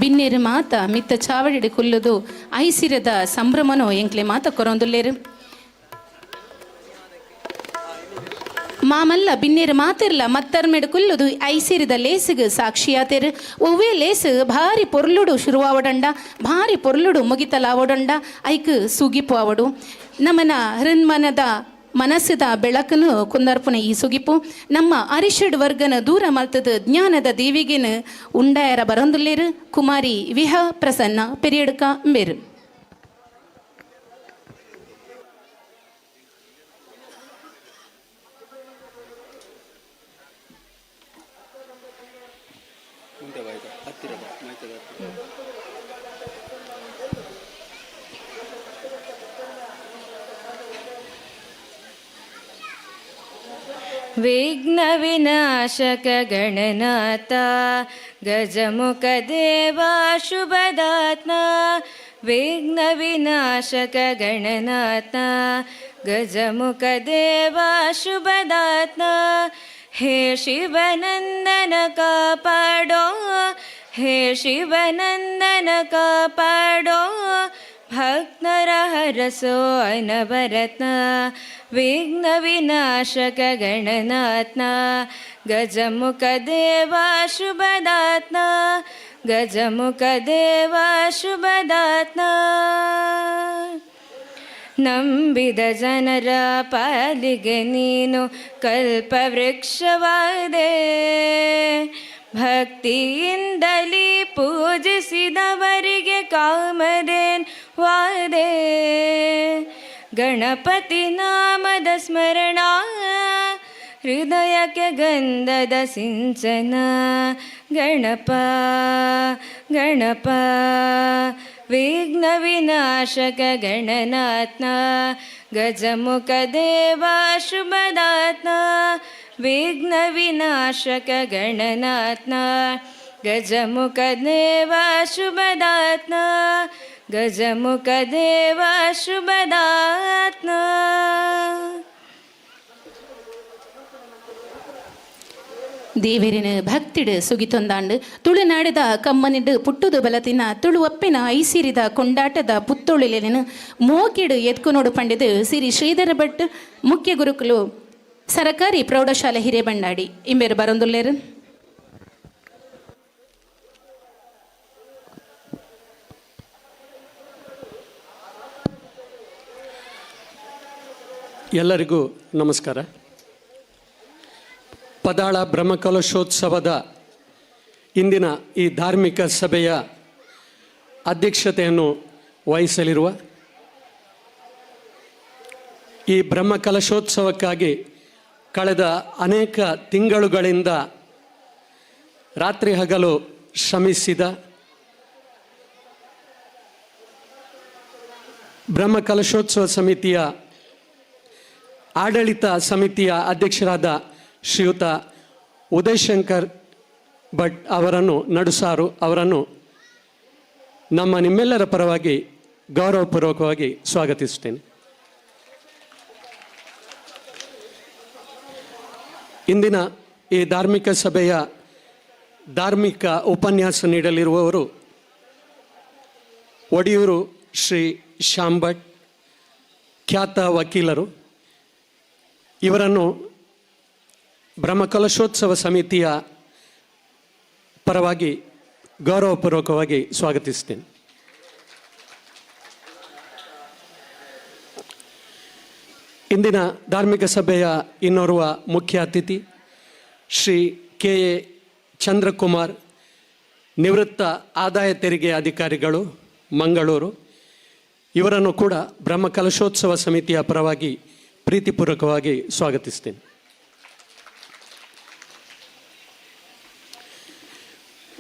ಬಿನ್ನೇರು ಮಾತ ಮಿತ್ತ ಚಾವಡಿಡ್ ಕುಲ್ಲುದು ಐಸಿರದ ಸಂಭ್ರಮನು ಎಂಕ್ಲೆ ಮಾತ ಕೊರೊಂದುಲ್ಲೇರು. ಮಾಮಲ್ಲ ಬಿನ್ನೇರು ಮಾತಿರ್ಲ ಮತ್ತರ್ಮೆಡು ಕುಲ್ಲುದು ಐಸಿರಿದ ಲೇಸುಗು ಸಾಕ್ಷಿಯಾತೇರು. ಒವ್ವೇ ಲೇಸು ಭಾರಿ ಪೊರ್ಲುಡು ಶುರುವಾವಡಂಡ, ಭಾರಿ ಪೊರ್ಲುಡು ಮುಗಿತಲಾವಡಂಡ, ಐಕ್ ಸುಗಿಪು ಆವಡು. ನಮನ ಹೃನ್ಮನದ ಮನಸ್ಸುದ ಬೆಳಕನು ಕುಂದರ್ಪುನ ಈ ಸುಗಿಪು ನಮ್ಮ ಅರಿಷಡ್ ವರ್ಗನ ದೂರ ಮಲ್ತದ ಜ್ಞಾನದ ದೇವಿಗೆನ ಉಂಡಾಯರ ಬರೊಂದುಲ್ಲೇರು ಕುಮಾರಿ ವಿಹ ಪ್ರಸನ್ನ ಪೆರಿಯಡ್ಕ ಮೇರು. ವಿಘ್ನವಿನಾಶಕ ಗಣನಾಥ ಗಜಮುಖ ದೇವಾ ಶುಭದಾತ್ಮ. ವಿಘ್ನವಿನಾಶಕ ಗಣನಾಥ ಗಜಮುಖ ದೇವಾ ಶುಭದಾತ್ಮ. ಹೇ ಶಿವನಂದನ ಕಾಪಾಡೋ, ಹೇ ಶಿವನಂದನ ಕಾಪಾಡೋ, ಭಕ್ತರ ಹರಸೋ ಅನವರತ್ನ. ವಿಘ್ನ ವಿನಾಶಕ ಗಣನಾತ್ನ ಗಜಮುಖ ದೇವಾ ಶುಭದಾತ್ನ, ಗಜಮುಖ ದೇವಾ ಶುಭದಾತ್ನ. ನಂಬಿದ ಜನರ ಪಾಲಿಗೆ ನೀನು ಕಲ್ಪವೃಕ್ಷವಾದೆ, ಭಕ್ತಿಯಿಂದಲೇ ಪೂಜಿಸಿದವರಿಗೆ ಕಾಮಧೇನ್ ವಾದೆ. ಗಣಪತಿ ನಾಮದ ಸ್ಮರಣ ಹೃದಯಕ್ಕೆ ಗಂಧದ ಸಿಂಚನ. ಗಣಪ ಗಣಪ ವಿಘ್ನ ವಿನಾಶಕ ಗಣನಾತ್ನ ಗಜಮುಖ ದೇವಾ ಶುಭದಾತ್ನ. ವಿಘ್ನ ವಿನಾಶಕ ಗಣನಾತ್ನ ಗಜಮುಖ ದೇವಾ ಶುಭದಾತ್ನ, ಗಜಮುಖ ದೇವಾ ಶುಭದಾತ್ನ. ದೇವರಿನ ಭಕ್ತಿಡು ಸುಗಿತೊಂದಾಂಡು ತುಳುನಾಡಿದ ಕಮ್ಮನಿಡು ಪುಟ್ಟುದು ಬಲತಿನ ತುಳುವಪ್ಪಿನ ಐಸಿರಿದ ಕೊಂಡಾಟದ ಪುತ್ತೊಳಿಲಿನ ಮೋಕಿಡು ಎತ್ಕುನೋಡು ಪಂಡಿದು ಸಿರಿ ಶ್ರೀಧರ ಭಟ್ ಮುಖ್ಯ ಗುರುಕುಲು ಸರಕಾರಿ ಪ್ರೌಢಶಾಲೆ ಹಿರೇಬಂಡಾಡಿ ಇಂಬೇರು ಬರೊಂದುಲ್ಲೇರು. ಎಲ್ಲರಿಗೂ ನಮಸ್ಕಾರ. ಪದಾಳ ಬ್ರಹ್ಮಕಲಶೋತ್ಸವದ ಇಂದಿನ ಈ ಧಾರ್ಮಿಕ ಸಭೆಯ ಅಧ್ಯಕ್ಷತೆಯನ್ನು ವಹಿಸಲಿರುವ ಈ ಬ್ರಹ್ಮಕಲಶೋತ್ಸವಕ್ಕಾಗಿ ಕಳೆದ ಅನೇಕ ತಿಂಗಳುಗಳಿಂದ ರಾತ್ರಿ ಹಗಲು ಶ್ರಮಿಸಿದ ಬ್ರಹ್ಮಕಲಶೋತ್ಸವ ಸಮಿತಿಯ ಆಡಳಿತ ಸಮಿತಿಯ ಅಧ್ಯಕ್ಷರಾದ ಶ್ರೀಯುತ ಉದಯಶಂಕರ್ ಭಟ್ ಅವರನ್ನು, ನಡುಸಾರು ಅವರನ್ನು ನಮ್ಮ ನಿಮ್ಮೆಲ್ಲರ ಪರವಾಗಿ ಗೌರವಪೂರ್ವಕವಾಗಿ ಸ್ವಾಗತಿಸುತ್ತೇನೆ. ಇಂದಿನ ಈ ಧಾರ್ಮಿಕ ಸಭೆಯ ಧಾರ್ಮಿಕ ಉಪನ್ಯಾಸ ನೀಡಲಿರುವವರು ಒಡಿಯೂರು ಶ್ರೀ ಶ್ಯಾಮ್ ಭಟ್, ಖ್ಯಾತ ವಕೀಲರು. ಇವರನ್ನು ಬ್ರಹ್ಮಕಲಶೋತ್ಸವ ಸಮಿತಿಯ ಪರವಾಗಿ ಗೌರವಪೂರ್ವಕವಾಗಿ ಸ್ವಾಗತಿಸುತ್ತೇನೆ. ಇಂದಿನ ಧಾರ್ಮಿಕ ಸಭೆಯ ಇನ್ನೋರ್ವ ಮುಖ್ಯ ಅತಿಥಿ ಶ್ರೀ ಕೆ ಎ ಚಂದ್ರಕುಮಾರ್, ನಿವೃತ್ತ ಆದಾಯ ತೆರಿಗೆ ಅಧಿಕಾರಿಗಳು, ಮಂಗಳೂರು. ಇವರನ್ನು ಕೂಡ ಬ್ರಹ್ಮಕಲಶೋತ್ಸವ ಸಮಿತಿಯ ಪರವಾಗಿ ಪ್ರೀತಿಪೂರ್ವಕವಾಗಿ ಸ್ವಾಗತಿಸ್ತೇನೆ.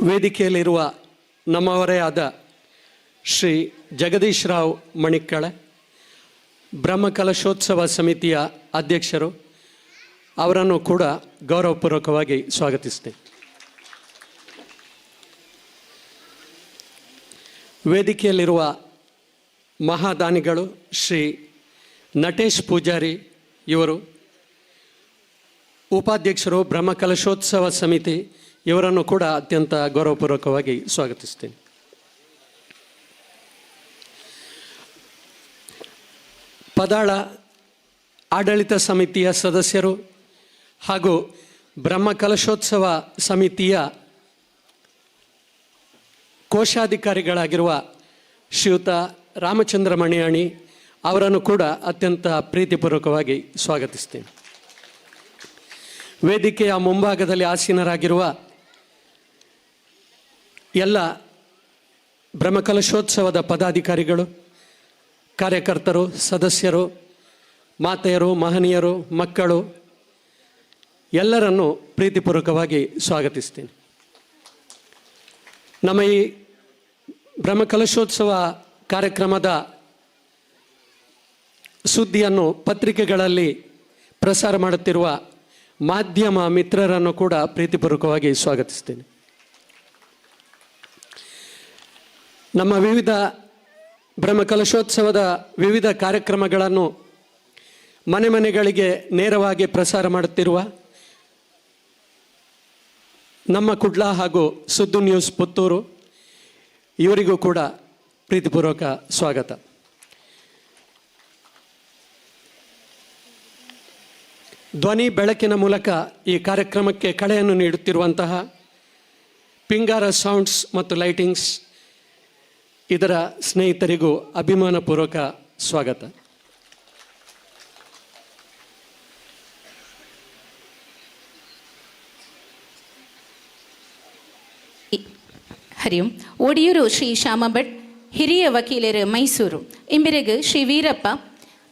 ವೇದಿಕೆಯಲ್ಲಿರುವ ನಮ್ಮವರೇ ಆದ ಶ್ರೀ ಜಗದೀಶ್ ರಾವ್ ಮಣಿಕ್ಕಳೆ, ಬ್ರಹ್ಮಕಲಶೋತ್ಸವ ಸಮಿತಿಯ ಅಧ್ಯಕ್ಷರು, ಅವರನ್ನು ಕೂಡ ಗೌರವಪೂರ್ವಕವಾಗಿ ಸ್ವಾಗತಿಸ್ತೇನೆ. ವೇದಿಕೆಯಲ್ಲಿರುವ ಮಹಾದಾನಿಗಳು ಶ್ರೀ ನಟೇಶ್ ಪೂಜಾರಿ ಇವರು, ಉಪಾಧ್ಯಕ್ಷರು ಬ್ರಹ್ಮಕಲಶೋತ್ಸವ ಸಮಿತಿ, ಇವರನ್ನು ಕೂಡ ಅತ್ಯಂತ ಗೌರವಪೂರ್ವಕವಾಗಿ ಸ್ವಾಗತಿಸ್ತೇನೆ. ಪದಾಳ ಆಡಳಿತ ಸಮಿತಿಯ ಸದಸ್ಯರು ಹಾಗೂ ಬ್ರಹ್ಮಕಲಶೋತ್ಸವ ಸಮಿತಿಯ ಕೋಶಾಧಿಕಾರಿಗಳಾಗಿರುವ ಶ್ರೀಯುತ ರಾಮಚಂದ್ರ ಮಣಿಯಾಣಿ ಅವರನ್ನು ಕೂಡ ಅತ್ಯಂತ ಪ್ರೀತಿಪೂರ್ವಕವಾಗಿ ಸ್ವಾಗತಿಸ್ತೇನೆ. ವೇದಿಕೆಯ ಮುಂಭಾಗದಲ್ಲಿ ಆಸೀನರಾಗಿರುವ ಎಲ್ಲ ಬ್ರಹ್ಮಕಲಶೋತ್ಸವದ ಪದಾಧಿಕಾರಿಗಳು, ಕಾರ್ಯಕರ್ತರು, ಸದಸ್ಯರು, ಮಾತೆಯರು, ಮಹನೀಯರು, ಮಕ್ಕಳು ಎಲ್ಲರನ್ನೂ ಪ್ರೀತಿಪೂರ್ವಕವಾಗಿ ಸ್ವಾಗತಿಸ್ತೀನಿ. ನಮ್ಮ ಈ ಬ್ರಹ್ಮಕಲಶೋತ್ಸವ ಕಾರ್ಯಕ್ರಮದ ಸುದ್ದಿಯನ್ನು ಪತ್ರಿಕೆಗಳಲ್ಲಿ ಪ್ರಸಾರ ಮಾಡುತ್ತಿರುವ ಮಾಧ್ಯಮ ಮಿತ್ರರನ್ನು ಕೂಡ ಪ್ರೀತಿಪೂರ್ವಕವಾಗಿ ಸ್ವಾಗತಿಸ್ತೇನೆ. ನಮ್ಮ ವಿವಿಧ ಬ್ರಹ್ಮಕಲಶೋತ್ಸವದ ವಿವಿಧ ಕಾರ್ಯಕ್ರಮಗಳನ್ನು ಮನೆ ಮನೆಗಳಿಗೆ ನೇರವಾಗಿ ಪ್ರಸಾರ ಮಾಡುತ್ತಿರುವ ನಮ್ಮ ಕುಡ್ಲ ಹಾಗೂ ಸುದ್ದು ನ್ಯೂಸ್ ಪುತ್ತೂರು ಇವರಿಗೂ ಕೂಡ ಪ್ರೀತಿಪೂರ್ವಕ ಸ್ವಾಗತ. ಧ್ವನಿ ಬೆಳಕಿನ ಮೂಲಕ ಈ ಕಾರ್ಯಕ್ರಮಕ್ಕೆ ಕಳೆಯನ್ನು ನೀಡುತ್ತಿರುವಂತಹ ಪಿಂಗಾರ ಸೌಂಡ್ಸ್ ಮತ್ತು ಲೈಟಿಂಗ್ಸ್ ಇದರ ಸ್ನೇಹಿತರಿಗೂ ಅಭಿಮಾನಪೂರ್ವಕ ಸ್ವಾಗತ. ಹರಿಯಂ. ಒಡಿಯೂರು ಶ್ರೀ ಶ್ಯಾಮ ಭಟ್, ಹಿರಿಯ ವಕೀಲರು, ಮೈಸೂರು. ಇಂಬಿರೆಗ್ ಶ್ರೀ ವೀರಪ್ಪ,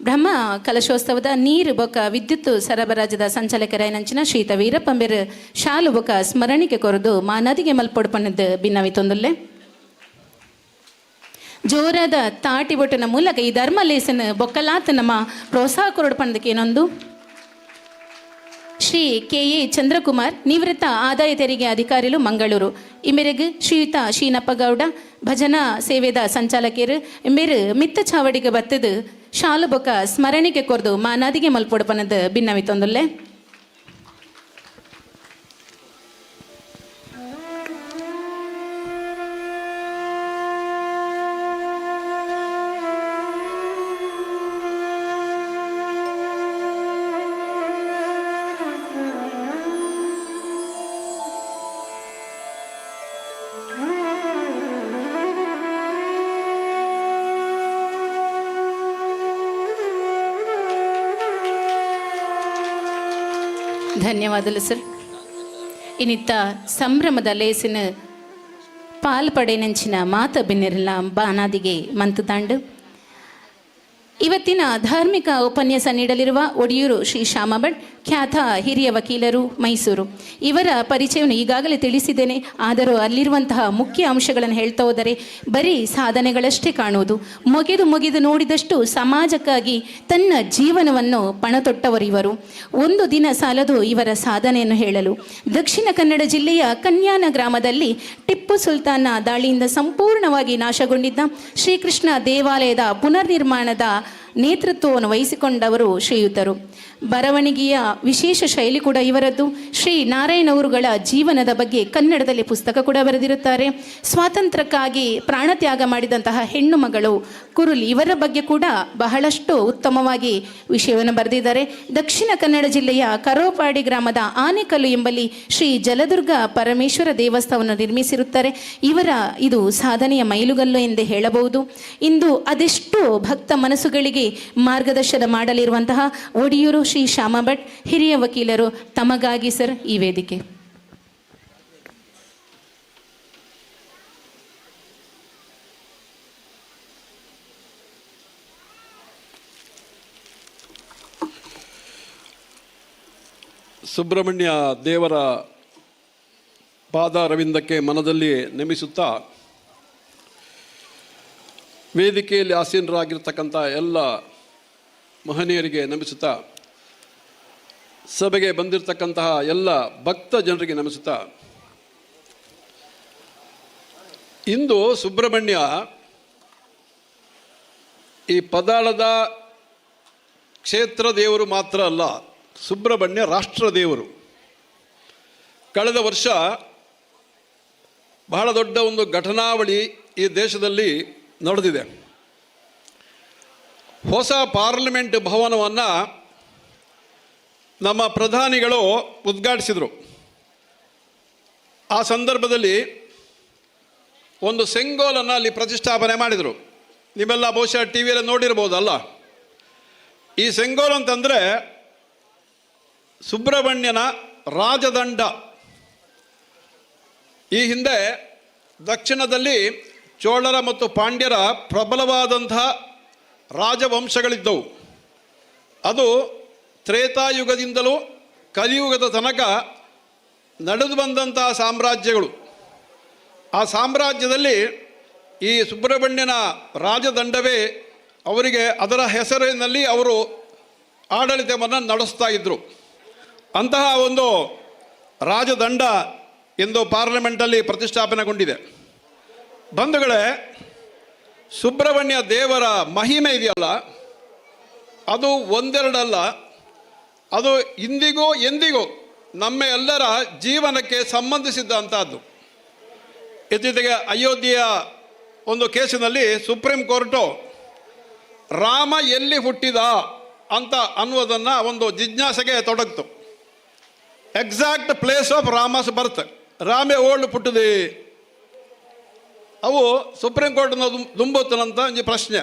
ಬ್ರಹ್ಮ ಕಲಶೋತ್ಸವದ ನೀರು ಬೊಕ ವಿದ್ಯುತ್ ಸರಬರಾಜದ ಸಂಚಾಲಕರಾಯನಂಚಿನ ಶ್ರೀತ ವೀರಪ್ಪಂಬೆರ್ ಶಾಲು ಬೊಕ ಸ್ಮರಣಿಕೆ ಕೊರದು ಮಾನದಿಗೆ ಮಲ್ಪೊಡು ಪಣ್ಣದ್ದು ಭಿನ್ನವಿ ತೊಂದುಲ್ಲೆ. ಜೋರಾದ ತಾಟಿ ಬೊಟ್ಟನ ಮೂಲಕ ಈ ಧರ್ಮ ಲೇಸನ್ ಬೊಕ್ಕಲಾತ ನಮ್ಮ ಪ್ರೋತ್ಸಾಹ ಕೊರಡು ಪಣ್ಣದಕ್ಕೆ ಏನೊಂದು. ಶ್ರೀ ಕೆ ಎ ಚಂದ್ರಕುಮಾರ್, ನಿವೃತ್ತ ಆದಾಯ ತೆರಿಗೆ ಅಧಿಕಾರಿಲು, ಮಂಗಳೂರು. ಈ ಶ್ರೀಯುತ ಶೀನಪ್ಪಗೌಡ, ಭಜನಾ ಸೇವೆದ ಸಂಚಾಲಕರು ಇಂಬೇರು ಮಿತ್ತ ಚಾವಡಿಗೆ ಬತ್ತದು ಶಾಲು ಬೊಕ ಸ್ಮರಣಿಕೆ ಕೊರ್ದು ಮಾನಾದಿಗೆ ಮಲ್ಪೊಡು ಭಿನ್ನವಿ ತೊಂದುಲ್ಲೆ. ಧನ್ಯವಾದಗಳು ಸರ್. ಇನ್ನಿತ್ತ ಸಂಭ್ರಮದ ಲೇಸಿನ ಪಾಲ್ಪಡೆನಂಚಿನ ಮಾತ ಬಿನ್ನಿರಲ್ಲ ಬಾನಾದಿಗೆ ಮಂತುದಾಂಡು. ಇವತ್ತಿನ ಧಾರ್ಮಿಕ ಉಪನ್ಯಾಸ ನೀಡಲಿರುವ ಒಡಿಯೂರು ಶ್ರೀ ಶ್ಯಾಮ ಭಟ್, ಖ್ಯಾತ ಹಿರಿಯ ವಕೀಲರು, ಮೈಸೂರು. ಇವರ ಪರಿಚಯವನ್ನು ಈಗಾಗಲೇ ತಿಳಿಸಿದ್ದೇನೆ. ಆದರೂ ಅಲ್ಲಿರುವಂತಹ ಮುಖ್ಯ ಅಂಶಗಳನ್ನು ಹೇಳ್ತಾ ಹೋದರೆ ಬರೀ ಸಾಧನೆಗಳಷ್ಟೇ ಕಾಣುವುದು. ಮೊಗೆದು ಮೊಗೆದು ನೋಡಿದಷ್ಟು ಸಮಾಜಕ್ಕಾಗಿ ತನ್ನ ಜೀವನವನ್ನು ಪಣತೊಟ್ಟವರು ಇವರು. ಒಂದು ದಿನ ಸಾಲದು ಇವರ ಸಾಧನೆಯನ್ನು ಹೇಳಲು. ದಕ್ಷಿಣ ಕನ್ನಡ ಜಿಲ್ಲೆಯ ಕನ್ಯಾನ ಗ್ರಾಮದಲ್ಲಿ ಟಿಪ್ಪು ಸುಲ್ತಾನ ದಾಳಿಯಿಂದ ಸಂಪೂರ್ಣವಾಗಿ ನಾಶಗೊಂಡಿದ್ದ ಶ್ರೀಕೃಷ್ಣ ದೇವಾಲಯದ ಪುನರ್ನಿರ್ಮಾಣದ ನೇತೃತ್ವವನ್ನು ವಹಿಸಿಕೊಂಡವರು ಶ್ರೀಯುತರು. ಬರವಣಿಗೆಯ ವಿಶೇಷ ಶೈಲಿ ಕೂಡ ಇವರದ್ದು. ಶ್ರೀ ನಾರಾಯಣಗುರುಗಳ ಜೀವನದ ಬಗ್ಗೆ ಕನ್ನಡದಲ್ಲಿ ಪುಸ್ತಕ ಕೂಡ ಬರೆದಿರುತ್ತಾರೆ. ಸ್ವಾತಂತ್ರ್ಯಕ್ಕಾಗಿ ಪ್ರಾಣತ್ಯಾಗ ಮಾಡಿದಂತಹ ಹೆಣ್ಣು ಮಗಳು ಕುರುಲಿ ಇವರ ಬಗ್ಗೆ ಕೂಡ ಬಹಳಷ್ಟು ಉತ್ತಮವಾಗಿ ವಿಷಯವನ್ನು ಬರೆದಿದ್ದಾರೆ. ದಕ್ಷಿಣ ಕನ್ನಡ ಜಿಲ್ಲೆಯ ಕರೋಪಾಡಿ ಗ್ರಾಮದ ಆನೆಕಲ್ಲು ಎಂಬಲ್ಲಿ ಶ್ರೀ ಜಲದುರ್ಗ ಪರಮೇಶ್ವರ ದೇವಸ್ಥಾನವನ್ನು ನಿರ್ಮಿಸಿರುತ್ತಾರೆ. ಇವರ ಇದು ಸಾಧನೆಯ ಮೈಲುಗಲ್ಲು ಎಂದೇ ಹೇಳಬಹುದು. ಇಂದು ಅದೆಷ್ಟೋ ಭಕ್ತ ಮನಸ್ಸುಗಳಿಗೆ ಮಾರ್ಗದರ್ಶನ ಮಾಡಲಿರುವಂತಹ ಒಡಿಯೂರು ಶ್ರೀ ಶ್ಯಾಮ ಭಟ್, ಹಿರಿಯ ವಕೀಲರು, ತಮಗಾಗಿ ಸರ್ ಈ ವೇದಿಕೆ. ಸುಬ್ರಹ್ಮಣ್ಯ ದೇವರ ಪಾದಾರವಿಂದಕ್ಕೆ ಮನದಲ್ಲಿ ನೆಮಿಸುತ್ತಾ ವೇದಿಕೆಯಲ್ಲಿ ಆಸೀನರಾಗಿರ್ತಕ್ಕಂಥ ಎಲ್ಲ ಮಹನೀಯರಿಗೆ ನಮಿಸುತ್ತಾ, ಸಭೆಗೆ ಬಂದಿರತಕ್ಕಂತಹ ಎಲ್ಲ ಭಕ್ತ ಜನರಿಗೆ ನಮಿಸುತ್ತಾ, ಇಂದು ಸುಬ್ರಹ್ಮಣ್ಯ ಈ ಪದಾಳದ ಕ್ಷೇತ್ರ ದೇವರು ಮಾತ್ರ ಅಲ್ಲ, ಸುಬ್ರಹ್ಮಣ್ಯ ರಾಷ್ಟ್ರ ದೇವರು. ಕಳೆದ ವರ್ಷ ಬಹಳ ದೊಡ್ಡ ಒಂದು ಘಟನಾವಳಿ ಈ ದೇಶದಲ್ಲಿ ನಡೆದಿದೆ. ಹೊಸ ಪಾರ್ಲಿಮೆಂಟ್ ಭವನವನ್ನು ನಮ್ಮ ಪ್ರಧಾನಿಗಳು ಉದ್ಘಾಟಿಸಿದರು. ಆ ಸಂದರ್ಭದಲ್ಲಿ ಒಂದು ಸೆಂಗೋಲನ್ನು ಅಲ್ಲಿ ಪ್ರತಿಷ್ಠಾಪನೆ ಮಾಡಿದರು. ನೀವೆಲ್ಲ ಬಹುಶಃ ಟಿ ವಿಯಲ್ಲಿ ನೋಡಿರ್ಬೋದಲ್ಲ. ಈ ಸೆಂಗೋಲ್ ಅಂತಂದರೆ ಸುಬ್ರಹ್ಮಣ್ಯನ ರಾಜದಂಡ. ಈ ಹಿಂದೆ ದಕ್ಷಿಣದಲ್ಲಿ ಚೋಳರ ಮತ್ತು ಪಾಂಡ್ಯರ ಪ್ರಬಲವಾದಂತಹ ರಾಜವಂಶಗಳಿದ್ದವು. ಅದು ತ್ರೇತಾಯುಗದಿಂದಲೂ ಕಲಿಯುಗದ ತನಕ ನಡೆದು ಬಂದಂತಹ ಸಾಮ್ರಾಜ್ಯಗಳು. ಆ ಸಾಮ್ರಾಜ್ಯದಲ್ಲಿ ಈ ಸುಬ್ರಹ್ಮಣ್ಯನ ರಾಜದಂಡವೇ ಅವರಿಗೆ, ಅದರ ಹೆಸರಿನಲ್ಲಿ ಅವರು ಆಡಳಿತವನ್ನು ನಡೆಸ್ತಾ ಇದ್ದರು. ಅಂತಹ ಒಂದು ರಾಜದಂಡ ಇಂದು ಪಾರ್ಲಿಮೆಂಟಲ್ಲಿ ಪ್ರತಿಷ್ಠಾಪನೆಗೊಂಡಿದೆ. ಬಂಧುಗಳೇ, ಸುಬ್ರಹ್ಮಣ್ಯ ದೇವರ ಮಹಿಮೆ ಇದೆಯಲ್ಲ, ಅದು ಒಂದೆರಡಲ್ಲ, ಅದು ಇಂದಿಗೂ ಎಂದಿಗೂ ನಮ್ಮ ಎಲ್ಲರ ಜೀವನಕ್ಕೆ ಸಂಬಂಧಿಸಿದ್ದಂಥದ್ದು. ಇತ್ತೀಚೆಗೆ ಅಯೋಧ್ಯೆಯ ಒಂದು ಕೇಸಿನಲ್ಲಿ ಸುಪ್ರೀಂ ಕೋರ್ಟು ರಾಮ ಎಲ್ಲಿ ಹುಟ್ಟಿದ ಅಂತ ಅನ್ನುವುದನ್ನು ಒಂದು ಜಿಜ್ಞಾಸೆಗೆ ತೊಡಗ್ತು. Exact place of Rama's birth, ರಾಮೆ ಓಲ್ಡ್ ಪುಟ್ಟದೆ, ಅವು ಸುಪ್ರೀಂ ಕೋರ್ಟ್ನ ದುಂಬೊತ್ತನಂತ ಒಂಜಿ ಪ್ರಶ್ನೆ.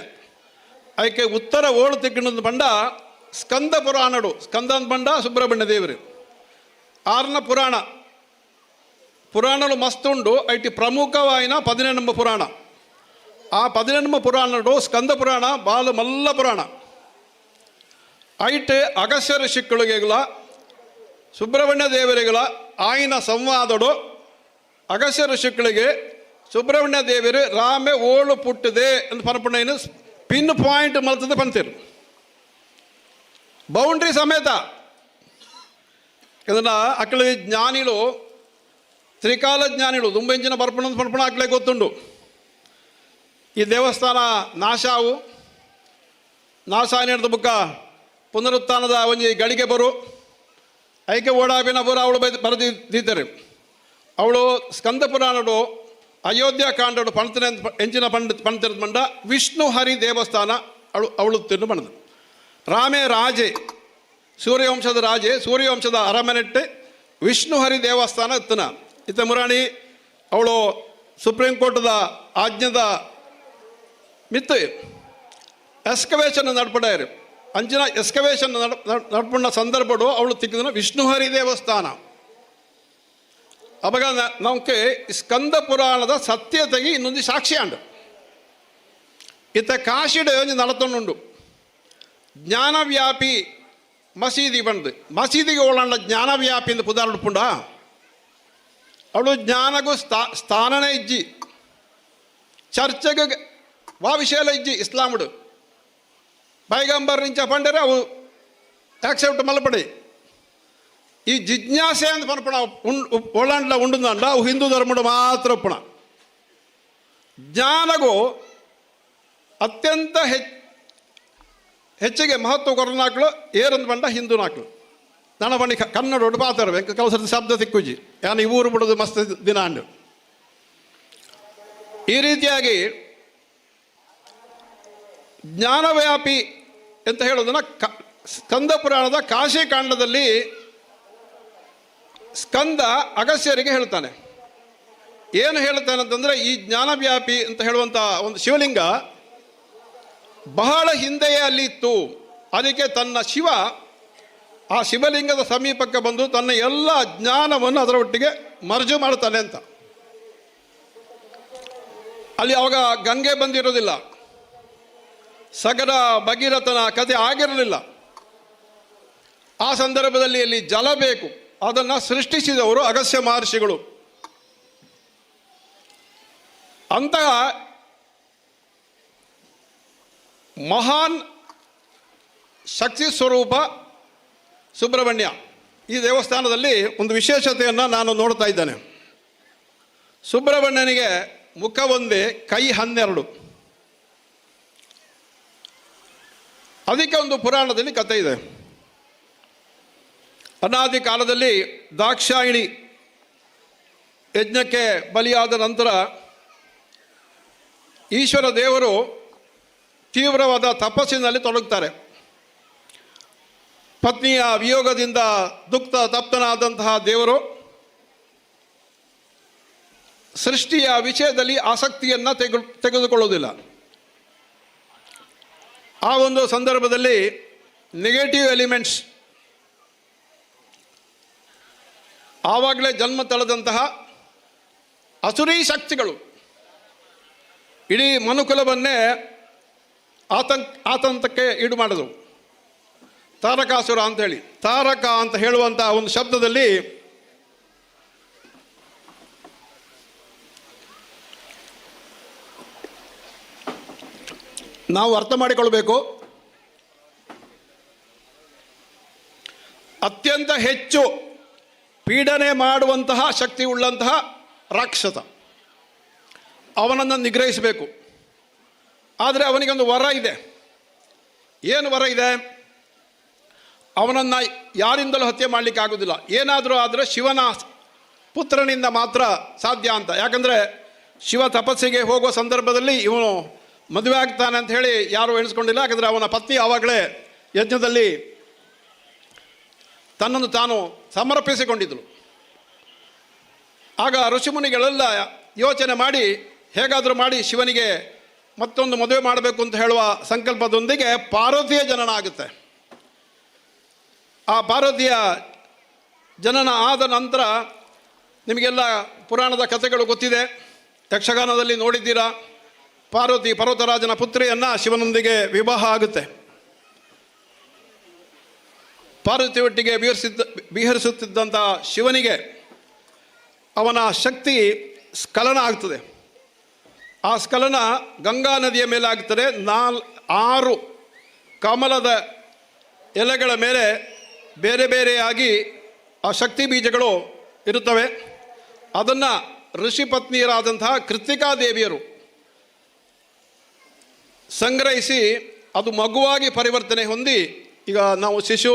ಅದಕ್ಕೆ ಉತ್ತರ ಓಳು ತಿಕ್ಕಣದ ಬಂಡ ಸ್ಕಂದ ಪುರಾಣಡು. ಸ್ಕಂದ ಬಂಡ ಸುಬ್ರಹ್ಮಣ್ಯ ದೇವರು ಆರ್ನ ಪುರಾಣ. ಪುರಾಣಗಳು ಮಸ್ತ್ ಉಂಡು. ಐಟಿ ಪ್ರಮುಖವಾಯಿನ 18 ಪುರಾಣ. ಆ 18 ಪುರಾಣಡು ಸ್ಕಂದ ಪುರಾಣ ಬಾಲ ಮಲ್ಲ ಪುರಾಣ. ಐಟ್ ಅಗಸ್ಯ ಋಷಿಕ್ಕಳಿಗೆಗಳ ಸುಬ್ರಹ್ಮಣ್ಯ ದೇವರಿಗಳ ಆಯಿನ ಸಂವಾದಡು ಅಗಸ್ಯ ಋಷಿಗಳಿಗೆ ಸುಬ್ರಹ್ಮಣ್ಯ ದೇವರು ರಾಮೆ ಓಳು ಪುಟ್ಟದೆ ಅಂತ ಪನಪುಣ್ಣನು ಪಿನ್ ಪಾಯಿಂಟ್ ಮಲ್ತದ ಪಂತಿರು, ಬೌಂಡ್ರಿ ಸಮೇತ. ಇದನ್ನ ಅಕ್ಕಳ ಜ್ಞಾನಿಗಳು, ತ್ರಿಕಾಲ ಜ್ಞಾನಿಗಳು ದುಂಬೆಂಚಿನ ಬರ್ಪಣ ಪರ್ಪಣ ಅಕ್ಕಲೆ ಗೊತ್ತುಂಡು. ಈ ದೇವಸ್ಥಾನ ನಾಶಾವು ನಾಶ ಆನಿಡ್ದು ಬುಕ್ಕ ಪುನರುತ್ಥಾನದ ಒಂಜಿ ಗಳಿಗೆ ಬರು ಐಕೆ ಓಡಾಬಿನ ಬರು ಅವಳು ಬರೆದಿ ದೀತಾರೆ. ಅವಳು ಸ್ಕಂದ ಪುರಾಣಡು ಅಯೋಧ್ಯ ಕಾಂಡಡು ಪಣತನೆ ಎಂಚಿನ ಪಂಡ ಪಣತಿರದ ಮಂಡ ವಿಷ್ಣು ಹರಿ ದೇವಸ್ಥಾನ ಅವಳು ಅವಳು ತಿನ್ನು ಬಣದು. ರಾಮೇ ರಾಜೆ, ಸೂರ್ಯವಂಶದ ರಾಜೆ, ಸೂರ್ಯವಂಶದ ಅರಮನೆಟ್ಟೆ ವಿಷ್ಣು ಹರಿ ದೇವಸ್ಥಾನ ಇತ್ತನ. ಇತ್ತ ಮುರಾಣಿ ಅವಳು ಸುಪ್ರೀಂ ಕೋರ್ಟ್ದ ಆಜ್ಞದ ಮಿತ್ತು ಎಸ್ಕವೇಷನ್ ನಡ್ಪಡಾಯರು. ಅಂಚಿನ ಎಸ್ಕವೇಷನ್ ನಡ್ಪುಣ್ಣ ಸಂದರ್ಭಡು ಅವಳು ತಿಕ್ಕಿದನು ವಿಷ್ಣುಹರಿ ದೇವಸ್ಥಾನ. ಅವಾಗ ನಮಗೆ ಸ್ಕಂದ ಪುರಾಣದ ಸತ್ಯತೆಗೆ ಇನ್ನೊಂದು ಸಾಕ್ಷಿ ಅಂಡು. ಇತ್ತ ಕಾಶಿಡ್ ಒಂಜಿ ನಡತೊಂಡುಂಡು ಜ್ಞಾನವ್ಯಾಪಿ ಮಸೀದಿ ಬಂದು. ಮಸೀದಿಗೆ ಓಳಂಡ ಜ್ಞಾನವ್ಯಾಪಿ ಅಂತ ಪುದಾರ್ ಪುಂಡ. ಅವಳು ಜ್ಞಾನಗೂ ಸ್ಥಾನನೇ ಇಜ್ಜಿ, ಚರ್ಚೆಗೆ ವಾ ವಿಷಯ ಇಜ್ಜಿ. ಇಸ್ಲಾముడు ಪೈಗಂಬರ್ ನಿಂಚ ಪಂಡರೆ ಅವು ಆಕ್ಸೆಪ್ಟ್ ಮಲ್ಪಡಿ. ಈ ಜಿಜ್ಞಾಸೆ ಅಂತ ಪನ್ಪಣ ಒಳಂಡ್ಲ ಉಂಡುಂದಂಡ ಅವು ಹಿಂದೂ ಧರ್ಮಡು ಮಾತ್ರ ಒಪ್ಪಣ. ಜ್ಞಾನಗೂ ಅತ್ಯಂತ ಹೆಚ್ಚಿಗೆ ಮಹತ್ವ ಕೊರನಾಕ್ಳು ಏರಂದು ಬಂಡ ಹಿಂದೂ ನಾಕ್ಳು. ನನ್ನ ಬಣ್ಣಿ ಕನ್ನಡ ಪಾತಾರ ಕೆಲವು ಸರ್ತಿ ಶಬ್ದ ತಿಕ್ಕುಜಿ ಯಾನ್ ಈ ಊರು ಬಿಡೋದು ಮಸ್ತ್ ದಿನ ಅಂಡು. ಈ ರೀತಿಯಾಗಿ ಜ್ಞಾನವ್ಯಾಪಿ ಅಂತ ಹೇಳೋದನ್ನು ಸ್ಕಂದ ಪುರಾಣದ ಕಾಶಿಕಾಂಡದಲ್ಲಿ ಸ್ಕಂದ ಅಗಸ್ಯರಿಗೆ ಹೇಳ್ತಾನೆ. ಏನು ಹೇಳ್ತಾನೆ ಅಂತಂದರೆ, ಈ ಜ್ಞಾನವ್ಯಾಪಿ ಅಂತ ಹೇಳುವಂಥ ಒಂದು ಶಿವಲಿಂಗ ಬಹಳ ಹಿಂದೆಯೇ ಅಲ್ಲಿ ಇತ್ತು. ಅದಕ್ಕೆ ತನ್ನ ಶಿವ ಆ ಶಿವಲಿಂಗದ ಸಮೀಪಕ್ಕೆ ಬಂದು ತನ್ನ ಎಲ್ಲ ಜ್ಞಾನವನ್ನು ಅದರ ಒಟ್ಟಿಗೆ ಮರ್ಜು ಮಾಡ್ತಾನೆ ಅಂತ. ಅಲ್ಲಿ ಅವಾಗ ಗಂಗೆ ಬಂದಿರೋದಿಲ್ಲ, ಸಗರ ಭಗೀರಥನ ಕಥೆ ಆಗಿರಲಿಲ್ಲ. ಆ ಸಂದರ್ಭದಲ್ಲಿ ಅಲ್ಲಿ ಜಲ ಬೇಕು, ಅದನ್ನು ಸೃಷ್ಟಿಸಿದವರು ಅಗಸ್ಯ ಮಹರ್ಷಿಗಳು. ಅಂತಹ ಮಹಾನ್ ಶಕ್ತಿ ಸ್ವರೂಪ ಸುಬ್ರಹ್ಮಣ್ಯ. ಈ ದೇವಸ್ಥಾನದಲ್ಲಿ ಒಂದು ವಿಶೇಷತೆಯನ್ನು ನಾನು ನೋಡ್ತಾ ಇದ್ದೇನೆ. ಸುಬ್ರಹ್ಮಣ್ಯನಿಗೆ ಮುಖ ಒಂದೇ, ಕೈ 12. ಅದಕ್ಕೆ ಒಂದು ಪುರಾಣದಲ್ಲಿ ಕಥೆ ಇದೆ. ಅನಾದಿ ಕಾಲದಲ್ಲಿ ದಾಕ್ಷಾಯಿಣಿ ಯಜ್ಞಕ್ಕೆ ಬಲಿಯಾದ ನಂತರ ಈಶ್ವರ ದೇವರು ತೀವ್ರವಾದ ತಪಸ್ಸಿನಲ್ಲಿ ತೊಡಗುತ್ತಾರೆ. ಪತ್ನಿಯ ವಿಯೋಗದಿಂದ ದುಃಖ ತಪ್ತನಾದಂತಹ ದೇವರು ಸೃಷ್ಟಿಯ ವಿಷಯದಲ್ಲಿ ಆಸಕ್ತಿಯನ್ನು ತೆಗೆದುಕೊಳ್ಳುವುದಿಲ್ಲ. ಆ ಒಂದು ಸಂದರ್ಭದಲ್ಲಿ ನೆಗೆಟಿವ್ ಎಲಿಮೆಂಟ್ಸ್, ಆವಾಗಲೇ ಜನ್ಮ ತಳೆದಂತಹ ಅಸುರಿ ಶಕ್ತಿಗಳು ಇಡೀ ಮನುಕುಲವನ್ನೇ ಆತಂಕಕ್ಕೆ ಈಡು ಮಾಡಿದವು. ತಾರಕಾಸುರ ಅಂಥೇಳಿ, ತಾರಕ ಅಂತ ಹೇಳುವಂಥ ಒಂದು ಶಬ್ದದಲ್ಲಿ ನಾವು ಅರ್ಥ ಮಾಡಿಕೊಳ್ಬೇಕು, ಅತ್ಯಂತ ಹೆಚ್ಚು ಪೀಡನೆ ಮಾಡುವಂತಹ ಶಕ್ತಿ ಉಳ್ಳಂತಹ ರಾಕ್ಷಸ, ಅವನನ್ನು ನಿಗ್ರಹಿಸಬೇಕು. ಆದರೆ ಅವನಿಗೊಂದು ವರ ಇದೆ. ಏನು ವರ ಇದೆ? ಅವನನ್ನು ಯಾರಿಂದಲೂ ಹತ್ಯೆ ಮಾಡಲಿಕ್ಕೆ ಆಗೋದಿಲ್ಲ, ಏನಾದರೂ ಆದರೆ ಶಿವನ ಪುತ್ರನಿಂದ ಮಾತ್ರ ಸಾಧ್ಯ ಅಂತ. ಯಾಕಂದರೆ ಶಿವ ತಪಸ್ಸಿಗೆ ಹೋಗುವ ಸಂದರ್ಭದಲ್ಲಿ ಇವನು ಮದುವೆ ಆಗ್ತಾನೆ ಅಂತ ಹೇಳಿ ಯಾರೂ ಎಣಿಸ್ಕೊಂಡಿಲ್ಲ. ಯಾಕಂದರೆ ಅವನ ಪತ್ನಿ ಆವಾಗಲೇ ಯಜ್ಞದಲ್ಲಿ ತನ್ನನ್ನು ತಾನು ಸಮರ್ಪಿಸಿಕೊಂಡಿದ್ದಳು. ಆಗ ಋಷಿಮುನಿಗಳೆಲ್ಲ ಯೋಚನೆ ಮಾಡಿ ಹೇಗಾದರೂ ಮಾಡಿ ಶಿವನಿಗೆ ಮತ್ತೊಂದು ಮದುವೆ ಮಾಡಬೇಕು ಅಂತ ಹೇಳುವ ಸಂಕಲ್ಪದೊಂದಿಗೆ ಪಾರ್ವತಿಯ ಜನನ ಆಗುತ್ತೆ. ಆ ಪಾರ್ವತಿಯ ಜನನ ಆದ ನಂತರ ನಿಮಗೆಲ್ಲ ಪುರಾಣದ ಕಥೆಗಳು ಗೊತ್ತಿದೆ, ಯಕ್ಷಗಾನದಲ್ಲಿ ನೋಡಿದ್ದೀರಾ. ಪಾರ್ವತಿ ಪರ್ವತರಾಜನ ಪುತ್ರಿಯನ್ನು ಶಿವನೊಂದಿಗೆ ವಿವಾಹ ಆಗುತ್ತೆ. ಪಾರ್ವತಿ ಒಟ್ಟಿಗೆ ವಿಹರಿಸುತ್ತಿದ್ದಂಥ ಶಿವನಿಗೆ ಅವನ ಶಕ್ತಿ ಸ್ಖಲನ ಆಗ್ತದೆ. ಆ ಸ್ಖಲನ ಗಂಗಾ ನದಿಯ ಮೇಲೆ ಆಗ್ತದೆ. 6 ಕಮಲದ ಎಲೆಗಳ ಮೇಲೆ ಬೇರೆ ಬೇರೆಯಾಗಿ ಆ ಶಕ್ತಿ ಬೀಜಗಳು ಇರುತ್ತವೆ. ಅದನ್ನು ಋಷಿಪತ್ನಿಯರಾದಂತಹ ಕೃತ್ತಿಕಾ ದೇವಿಯರು ಸಂಗ್ರಹಿಸಿ ಅದು ಮಗುವಾಗಿ ಪರಿವರ್ತನೆ ಹೊಂದಿ ಈಗ ನಾವು ಶಿಶು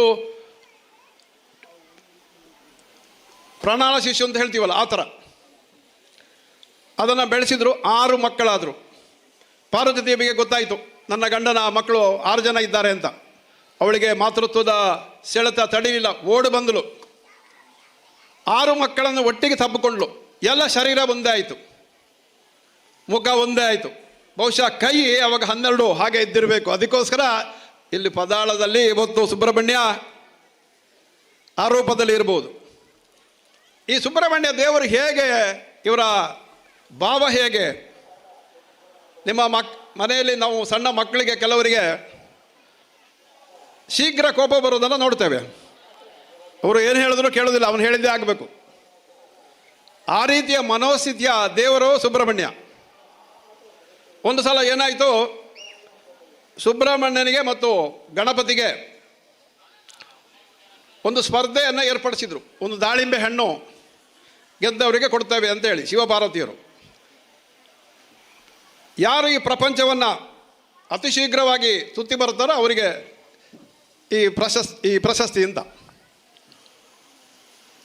ಪ್ರಣಾಳ ಶಿಶು ಅಂತ ಹೇಳ್ತೀವಲ್ಲ, ಆ ಥರ ಅದನ್ನು ಬೆಳೆಸಿದರು. 6 ಮಕ್ಕಳಾದರು. ಪಾರ್ವತಿ ದೇವಿಗೆ ಗೊತ್ತಾಯಿತು ನನ್ನ ಗಂಡನ ಮಕ್ಕಳು 6 ಜನ ಇದ್ದಾರೆ ಅಂತ. ಅವಳಿಗೆ ಮಾತೃತ್ವದ ಸೆಳೆತ ತಡೀಲಿಲ್ಲ, ಓಡು ಬಂದಳು. 6 ಮಕ್ಕಳನ್ನು ಒಟ್ಟಿಗೆ ತಬ್ಬಿಕೊಂಡ್ಳು. ಎಲ್ಲ ಶರೀರ ಒಂದೇ ಆಯಿತು, ಮುಖ ಒಂದೇ ಆಯಿತು. ಬಹುಶಃ ಕೈ ಅವಾಗ 12 ಹಾಗೆ ಇದ್ದಿರಬೇಕು. ಅದಕ್ಕೋಸ್ಕರ ಇಲ್ಲಿ ಪದಾಳದಲ್ಲಿ ಇವತ್ತು ಸುಬ್ರಹ್ಮಣ್ಯ ಆರೋಪದಲ್ಲಿ ಇರ್ಬೋದು. ಈ ಸುಬ್ರಹ್ಮಣ್ಯ ದೇವರು ಹೇಗೆ, ಇವರ ಭಾವ ಹೇಗೆ, ನಿಮ್ಮ ಮನೆಯಲ್ಲಿ ನಾವು ಸಣ್ಣ ಮಕ್ಕಳಿಗೆ ಕೆಲವರಿಗೆ ಶೀಘ್ರ ಕೋಪ ಬರೋದನ್ನು ನೋಡ್ತೇವೆ. ಅವರು ಏನು ಹೇಳಿದ್ರು ಕೇಳೋದಿಲ್ಲ, ಅವನು ಹೇಳಿದ್ದೇ ಆಗಬೇಕು. ಆ ರೀತಿಯ ಮನೋಸ್ಥಿತಿಯ ದೇವರು ಸುಬ್ರಹ್ಮಣ್ಯ. ಒಂದು ಸಲ ಏನಾಯಿತು, ಸುಬ್ರಹ್ಮಣ್ಯನಿಗೆ ಮತ್ತು ಗಣಪತಿಗೆ ಒಂದು ಸ್ಪರ್ಧೆಯನ್ನು ಏರ್ಪಡಿಸಿದರು. ಒಂದು ದಾಳಿಂಬೆ ಹಣ್ಣು ಗೆದ್ದವರಿಗೆ ಕೊಡ್ತೇವೆ ಅಂತೇಳಿ ಶಿವಪಾರ್ವತಿಯರು. ಯಾರು ಈ ಪ್ರಪಂಚವನ್ನು ಅತಿ ಶೀಘ್ರವಾಗಿ ಸುತ್ತಿ ಬರ್ತಾರೋ ಅವರಿಗೆ ಈ ಪ್ರಶಸ್ತಿ ಅಂತ.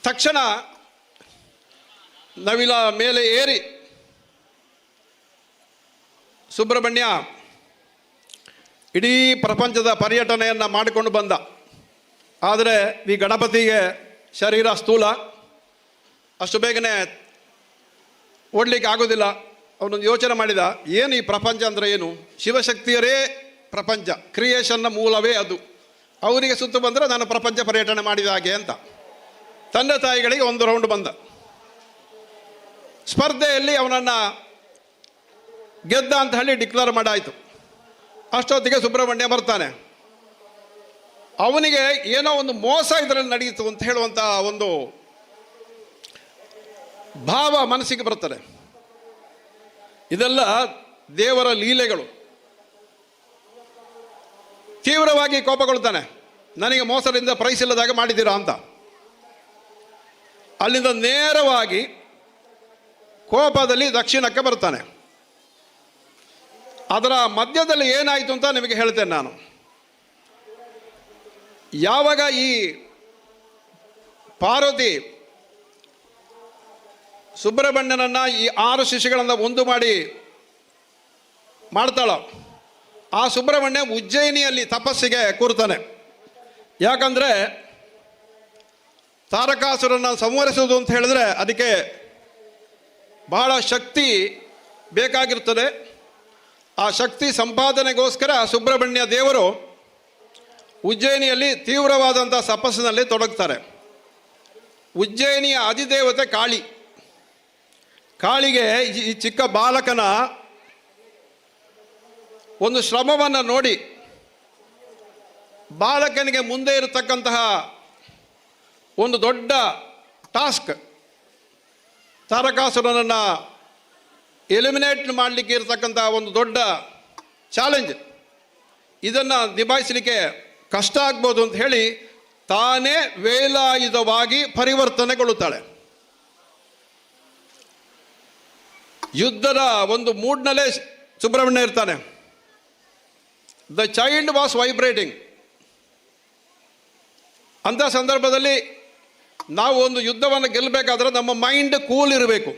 ತಕ್ಷಣ ನವಿಲ ಮೇಲೆ ಏರಿ ಸುಬ್ರಹ್ಮಣ್ಯ ಇಡೀ ಪ್ರಪಂಚದ ಪರ್ಯಟನೆಯನ್ನು ಮಾಡಿಕೊಂಡು ಬಂದ. ಆದರೆ ಈ ಗಣಪತಿಗೆ ಶರೀರ ಸ್ಥೂಲ, ಅಷ್ಟು ಬೇಗನೆ ಓಡಲಿಕ್ಕೆ ಆಗೋದಿಲ್ಲ. ಅವನೊಂದು ಯೋಚನೆ ಮಾಡಿದ, ಏನು ಈ ಪ್ರಪಂಚ ಅಂದರೆ ಏನು? ಶಿವಶಕ್ತಿಯರೇ ಪ್ರಪಂಚ, ಕ್ರಿಯೇಷನ್ನ ಮೂಲವೇ ಅದು. ಅವರಿಗೆ ಸುತ್ತು ಬಂದರೆ ನಾನು ಪ್ರಪಂಚ ಪರ್ಯಟನೆ ಮಾಡಿದ ಹಾಗೆ ಅಂತ. ತಂದೆ ತಾಯಿಗಳಿಗೆ ಒಂದು ರೌಂಡ್ ಬಂದ. ಸ್ಪರ್ಧೆಯಲ್ಲಿ ಅವನನ್ನು ಗೆದ್ದ ಅಂತ ಹೇಳಿ ಡಿಕ್ಲೇರ್ ಮಾಡಾಯಿತು. ಅಷ್ಟೊತ್ತಿಗೆ ಸುಬ್ರಹ್ಮಣ್ಯ ಬರ್ತಾನೆ. ಅವನಿಗೆ ಏನೋ ಒಂದು ಮೋಸ ಇದರಲ್ಲಿ ನಡೆಯಿತು ಅಂತ ಹೇಳುವಂಥ ಒಂದು ಭಾವ ಮನಸ್ಸಿಗೆ ಬರ್ತದೆ. ಇದೆಲ್ಲ ದೇವರ ಲೀಲೆಗಳು. ತೀವ್ರವಾಗಿ ಕೋಪಗೊಳ್ತಾನೆ, ನನಗೆ ಮೋಸದಿಂದ ಪ್ರೈಸ್ ಇಲ್ಲದಾಗ ಮಾಡಿದ್ದೀರಾ ಅಂತ. ಅಲ್ಲಿಂದ ನೇರವಾಗಿ ಕೋಪದಲ್ಲಿ ದಕ್ಷಿಣಕ್ಕೆ ಬರ್ತಾನೆ. ಅದರ ಮಧ್ಯದಲ್ಲಿ ಏನಾಯಿತು ಅಂತ ನಿಮಗೆ ಹೇಳ್ತೇನೆ ನಾನು. ಯಾವಾಗ ಈ ಪಾರ್ವತಿ ಸುಬ್ರಹ್ಮಣ್ಯನನ್ನು ಈ 6 ಶಿಶುಗಳನ್ನು ಒಂದು ಮಾಡಿ ಮಾಡ್ತಾಳೋ, ಆ ಸುಬ್ರಹ್ಮಣ್ಯ ಉಜ್ಜಯಿನಿಯಲ್ಲಿ ತಪಸ್ಸಿಗೆ ಕೂರ್ತಾನೆ. ಯಾಕಂದರೆ ತಾರಕಾಸುರನ ಸಂಹರಿಸುವುದು ಅಂತ ಹೇಳಿದ್ರೆ ಅದಕ್ಕೆ ಬಹಳ ಶಕ್ತಿ ಬೇಕಾಗಿರ್ತದೆ. ಆ ಶಕ್ತಿ ಸಂಪಾದನೆಗೋಸ್ಕರ ಸುಬ್ರಹ್ಮಣ್ಯ ದೇವರು ಉಜ್ಜಯಿನಿಯಲ್ಲಿ ತೀವ್ರವಾದಂಥ ತಪಸ್ಸಿನಲ್ಲಿ ತೊಡಗ್ತಾರೆ. ಉಜ್ಜಯಿನಿಯ ಅಧಿದೇವತೆ ಕಾಳಿ. ಕಾಳಿಗೆ ಈ ಚಿಕ್ಕ ಬಾಲಕನ ಒಂದು ಶ್ರಮವನ್ನು ನೋಡಿ ಬಾಲಕನಿಗೆ ಮುಂದೆ ಇರತಕ್ಕಂತಹ ಒಂದು ದೊಡ್ಡ ಟಾಸ್ಕ್, ತಾರಕಾಸುರನನ್ನು ಎಲಿಮಿನೇಟ್ ಮಾಡಲಿಕ್ಕೆ ಇರತಕ್ಕಂತಹ ಒಂದು ದೊಡ್ಡ ಚಾಲೆಂಜ್, ಇದನ್ನು ನಿಭಾಯಿಸಲಿಕ್ಕೆ ಕಷ್ಟ ಆಗ್ಬೋದು ಅಂತ ಹೇಳಿ ತಾನೇ ವೇಲಾಯುಧವಾಗಿ ಪರಿವರ್ತನೆಗೊಳ್ಳುತ್ತಾಳೆ. ಯುದ್ಧದ ಒಂದು ಮೂಡ್ನಲ್ಲೇ ಸುಬ್ರಹ್ಮಣ್ಯ ಇರ್ತಾನೆ. The child was vibrating. ಅಂಥ ಸಂದರ್ಭದಲ್ಲಿ ನಾವು ಒಂದು ಯುದ್ಧವನ್ನು ಗೆಲ್ಲಬೇಕಾದ್ರೆ ನಮ್ಮ ಮೈಂಡ್ ಕೂಲ್ ಇರಬೇಕು.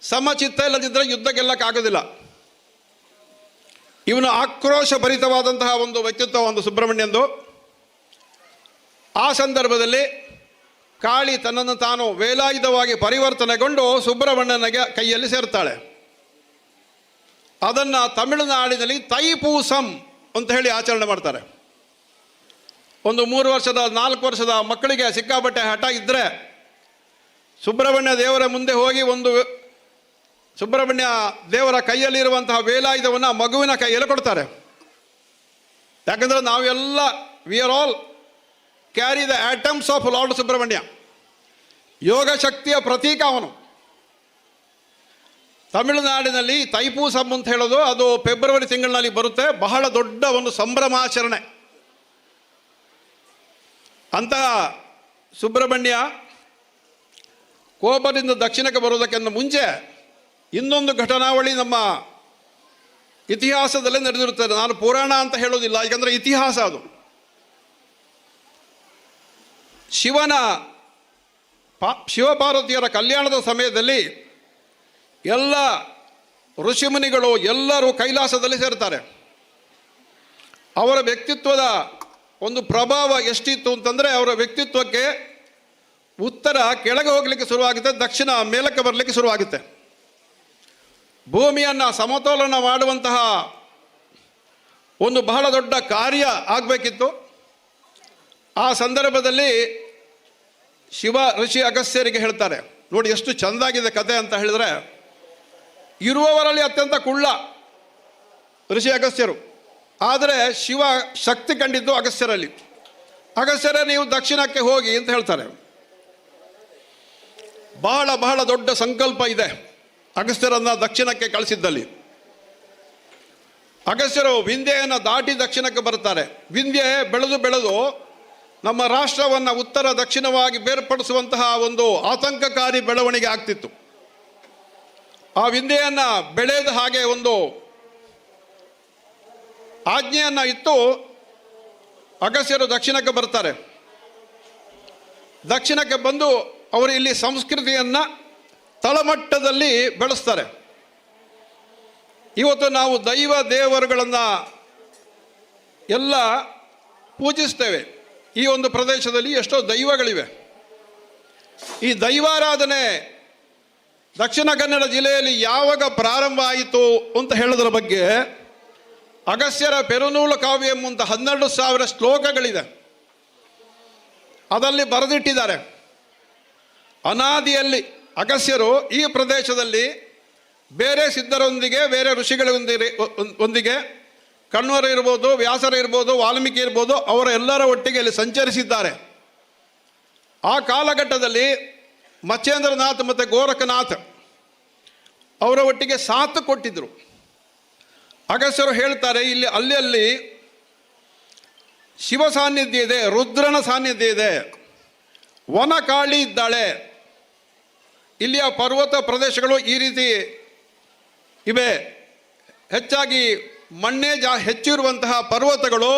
ಸಮಚಿತ್ತ ಇಲ್ಲದಿದ್ದರೆ ಯುದ್ಧ ಗೆಲ್ಲಕ್ಕಾಗೋದಿಲ್ಲ. ಇವನು ಆಕ್ರೋಶ ಭರಿತವಾದಂತಹ ಒಂದು ವ್ಯಕ್ತಿತ್ವ ಒಂದು ಸುಬ್ರಹ್ಮಣ್ಯಂದು. ಆ ಸಂದರ್ಭದಲ್ಲಿ ಕಾಳಿ ತನ್ನನ್ನು ತಾನು ವೇಲಾಯುಧವಾಗಿ ಪರಿವರ್ತನೆಗೊಂಡು ಸುಬ್ರಹ್ಮಣ್ಯನಿಗೆ ಕೈಯಲ್ಲಿ ಸೇರ್ತಾಳೆ. ಅದನ್ನು ತಮಿಳುನಾಡಿನಲ್ಲಿ ತೈಪೂಸಂ ಅಂತ ಹೇಳಿ ಆಚರಣೆ ಮಾಡ್ತಾರೆ. ಒಂದು 3 ವರ್ಷದ 4 ವರ್ಷದ ಮಕ್ಕಳಿಗೆ ಸಿಕ್ಕಾಪಟ್ಟೆ ಹಠ ಇದ್ದರೆ ಸುಬ್ರಹ್ಮಣ್ಯ ದೇವರ ಮುಂದೆ ಹೋಗಿ ಒಂದು ಸುಬ್ರಹ್ಮಣ್ಯ ದೇವರ ಕೈಯಲ್ಲಿರುವಂತಹ ವೇಲಾಯುಧವನ್ನು ಮಗುವಿನ ಕೈಯಲ್ಲಿ ಕೊಡ್ತಾರೆ. ಯಾಕಂದರೆ ನಾವೆಲ್ಲ we are all carry the atoms of Lord Subrahmanya. ಯೋಗ ಶಕ್ತಿಯ ಪ್ರತೀಕ ಅವನು. ತಮಿಳುನಾಡಿನಲ್ಲಿ ತೈಪೂಸಂ ಅಂತ ಹೇಳೋದು ಅದು ಫೆಬ್ರವರಿ ತಿಂಗಳಿನಲ್ಲಿ ಬರುತ್ತೆ. ಬಹಳ ದೊಡ್ಡ ಒಂದು ಸಂಭ್ರಮಾಚರಣೆ. ಅಂತಹ ಸುಬ್ರಹ್ಮಣ್ಯ ಕೋಪದಿಂದ ದಕ್ಷಿಣಕ್ಕೆ ಬರೋದಕ್ಕಿಂತ ಮುಂಚೆ ಇನ್ನೊಂದು ಘಟನಾವಳಿ ನಮ್ಮ ಇತಿಹಾಸದಲ್ಲೇ ನಡೆದಿರುತ್ತದೆ. ನಾನು ಪುರಾಣ ಅಂತ ಹೇಳೋದಿಲ್ಲ, ಯಾಕಂದರೆ ಇತಿಹಾಸ ಅದು. ಶಿವಪಾರ್ವತಿಯರ ಕಲ್ಯಾಣದ ಸಮಯದಲ್ಲಿ ಎಲ್ಲ ಋಷಿಮುನಿಗಳು ಎಲ್ಲರೂ ಕೈಲಾಸದಲ್ಲಿ ಸೇರ್ತಾರೆ. ಅವರ ವ್ಯಕ್ತಿತ್ವದ ಒಂದು ಪ್ರಭಾವ ಎಷ್ಟಿತ್ತು ಅಂತಂದರೆ ಅವರ ವ್ಯಕ್ತಿತ್ವಕ್ಕೆ ಉತ್ತರ ಕೆಳಗೆ ಹೋಗಲಿಕ್ಕೆ ಶುರುವಾಗುತ್ತೆ, ದಕ್ಷಿಣ ಮೇಲಕ್ಕೆ ಬರಲಿಕ್ಕೆ ಶುರುವಾಗುತ್ತೆ. ಭೂಮಿಯನ್ನು ಸಮತೋಲನ ಮಾಡುವಂತಹ ಒಂದು ಬಹಳ ದೊಡ್ಡ ಕಾರ್ಯ ಆಗಬೇಕಿತ್ತು. ಆ ಸಂದರ್ಭದಲ್ಲಿ ಶಿವ ಋಷಿ ಅಗಸ್ತ್ಯರಿಗೆ ಹೇಳ್ತಾರೆ, ನೋಡಿ ಎಷ್ಟು ಚೆಂದಾಗಿದೆ ಕತೆ ಅಂತ ಹೇಳಿದ್ರೆ, ಇರುವವರಲ್ಲಿ ಅತ್ಯಂತ ಕುಳ್ಳ ಋಷಿ ಅಗಸ್ತ್ಯರು, ಆದರೆ ಶಿವ ಶಕ್ತಿ ಕಂಡಿದ್ದು ಅಗಸ್ತ್ಯರಲ್ಲಿ. ಅಗಸ್ತ್ಯರೇ ನೀವು ದಕ್ಷಿಣಕ್ಕೆ ಹೋಗಿ ಅಂತ ಹೇಳ್ತಾರೆ. ಬಹಳ ಬಹಳ ದೊಡ್ಡ ಸಂಕಲ್ಪ ಇದೆ ಅಗಸ್ತ್ಯರನ್ನು ದಕ್ಷಿಣಕ್ಕೆ ಕಳಿಸಿದ್ದಲ್ಲಿ. ಅಗಸ್ತ್ಯರು ವಿಂಧ್ಯೆಯನ್ನು ದಾಟಿ ದಕ್ಷಿಣಕ್ಕೆ ಬರ್ತಾರೆ. ವಿಂಧ್ಯೆ ಬೆಳೆದು ಬೆಳೆದು ನಮ್ಮ ರಾಷ್ಟ್ರವನ್ನು ಉತ್ತರ ದಕ್ಷಿಣವಾಗಿ ಬೇರ್ಪಡಿಸುವಂತಹ ಒಂದು ಆತಂಕಕಾರಿ ಬೆಳವಣಿಗೆ ಆಗ್ತಿತ್ತು. ಆ ವಿಂಧ್ಯೆಯನ್ನು ಬೆಳೆದ ಹಾಗೆ ಒಂದು ಆಜ್ಞೆಯನ್ನು ಇತ್ತು ಅಗಸ್ತ್ಯರು ದಕ್ಷಿಣಕ್ಕೆ ಬರ್ತಾರೆ. ದಕ್ಷಿಣಕ್ಕೆ ಬಂದು ಅವರು ಇಲ್ಲಿ ಸಂಸ್ಕೃತಿಯನ್ನು ತಳಮಟ್ಟದಲ್ಲಿ ಬೆಳೆಸ್ತಾರೆ. ಇವತ್ತು ನಾವು ದೈವ ದೇವರುಗಳನ್ನು ಎಲ್ಲ ಪೂಜಿಸ್ತೇವೆ. ಈ ಒಂದು ಪ್ರದೇಶದಲ್ಲಿ ಎಷ್ಟೋ ದೈವಗಳಿವೆ. ಈ ದೈವಾರಾಧನೆ ದಕ್ಷಿಣ ಕನ್ನಡ ಜಿಲ್ಲೆಯಲ್ಲಿ ಯಾವಾಗ ಪ್ರಾರಂಭ ಆಯಿತು ಅಂತ ಹೇಳೋದ್ರ ಬಗ್ಗೆ ಅಗಸ್ತ್ಯರ ಪೆರುನೂಲು ಕಾವ್ಯ ಎಂಬಂಥ 12,000 ಶ್ಲೋಕಗಳಿದೆ. ಅದರಲ್ಲಿ ಬರೆದಿಟ್ಟಿದ್ದಾರೆ. ಅನಾದಿಯಲ್ಲಿ ಅಗಸ್ತ್ಯರು ಈ ಪ್ರದೇಶದಲ್ಲಿ ಬೇರೆ ಸಿದ್ಧರೊಂದಿಗೆ, ಬೇರೆ ಋಷಿಗಳೊಂದಿಗೆ, ಕಣ್ವರು ಇರ್ಬೋದು, ವ್ಯಾಸರು ಇರ್ಬೋದು, ವಾಲ್ಮೀಕಿ ಇರ್ಬೋದು, ಅವರ ಎಲ್ಲರ ಒಟ್ಟಿಗೆ ಅಲ್ಲಿ ಸಂಚರಿಸಿದ್ದಾರೆ. ಆ ಕಾಲಘಟ್ಟದಲ್ಲಿ ಮಚ್ಚೇಂದ್ರನಾಥ್ ಮತ್ತು ಗೋರಖನಾಥ್ ಅವರ ಒಟ್ಟಿಗೆ ಸಾಥ್ ಕೊಟ್ಟಿದ್ದರು. ಅಗಸ್ತ್ಯರು ಹೇಳ್ತಾರೆ, ಇಲ್ಲಿ ಅಲ್ಲಿ ಅಲ್ಲಿ ಶಿವ ಸಾನ್ನಿಧ್ಯ ಇದೆ, ರುದ್ರನ ಸಾನ್ನಿಧ್ಯ ಇದೆ, ವನಕಾಳಿ ಇದ್ದಾಳೆ, ಇಲ್ಲಿಯ ಪರ್ವತ ಪ್ರದೇಶಗಳು ಈ ರೀತಿ ಇವೆ, ಹೆಚ್ಚಾಗಿ ಮಣ್ಣೇ ಹೆಚ್ಚಿರುವಂತಹ ಪರ್ವತಗಳು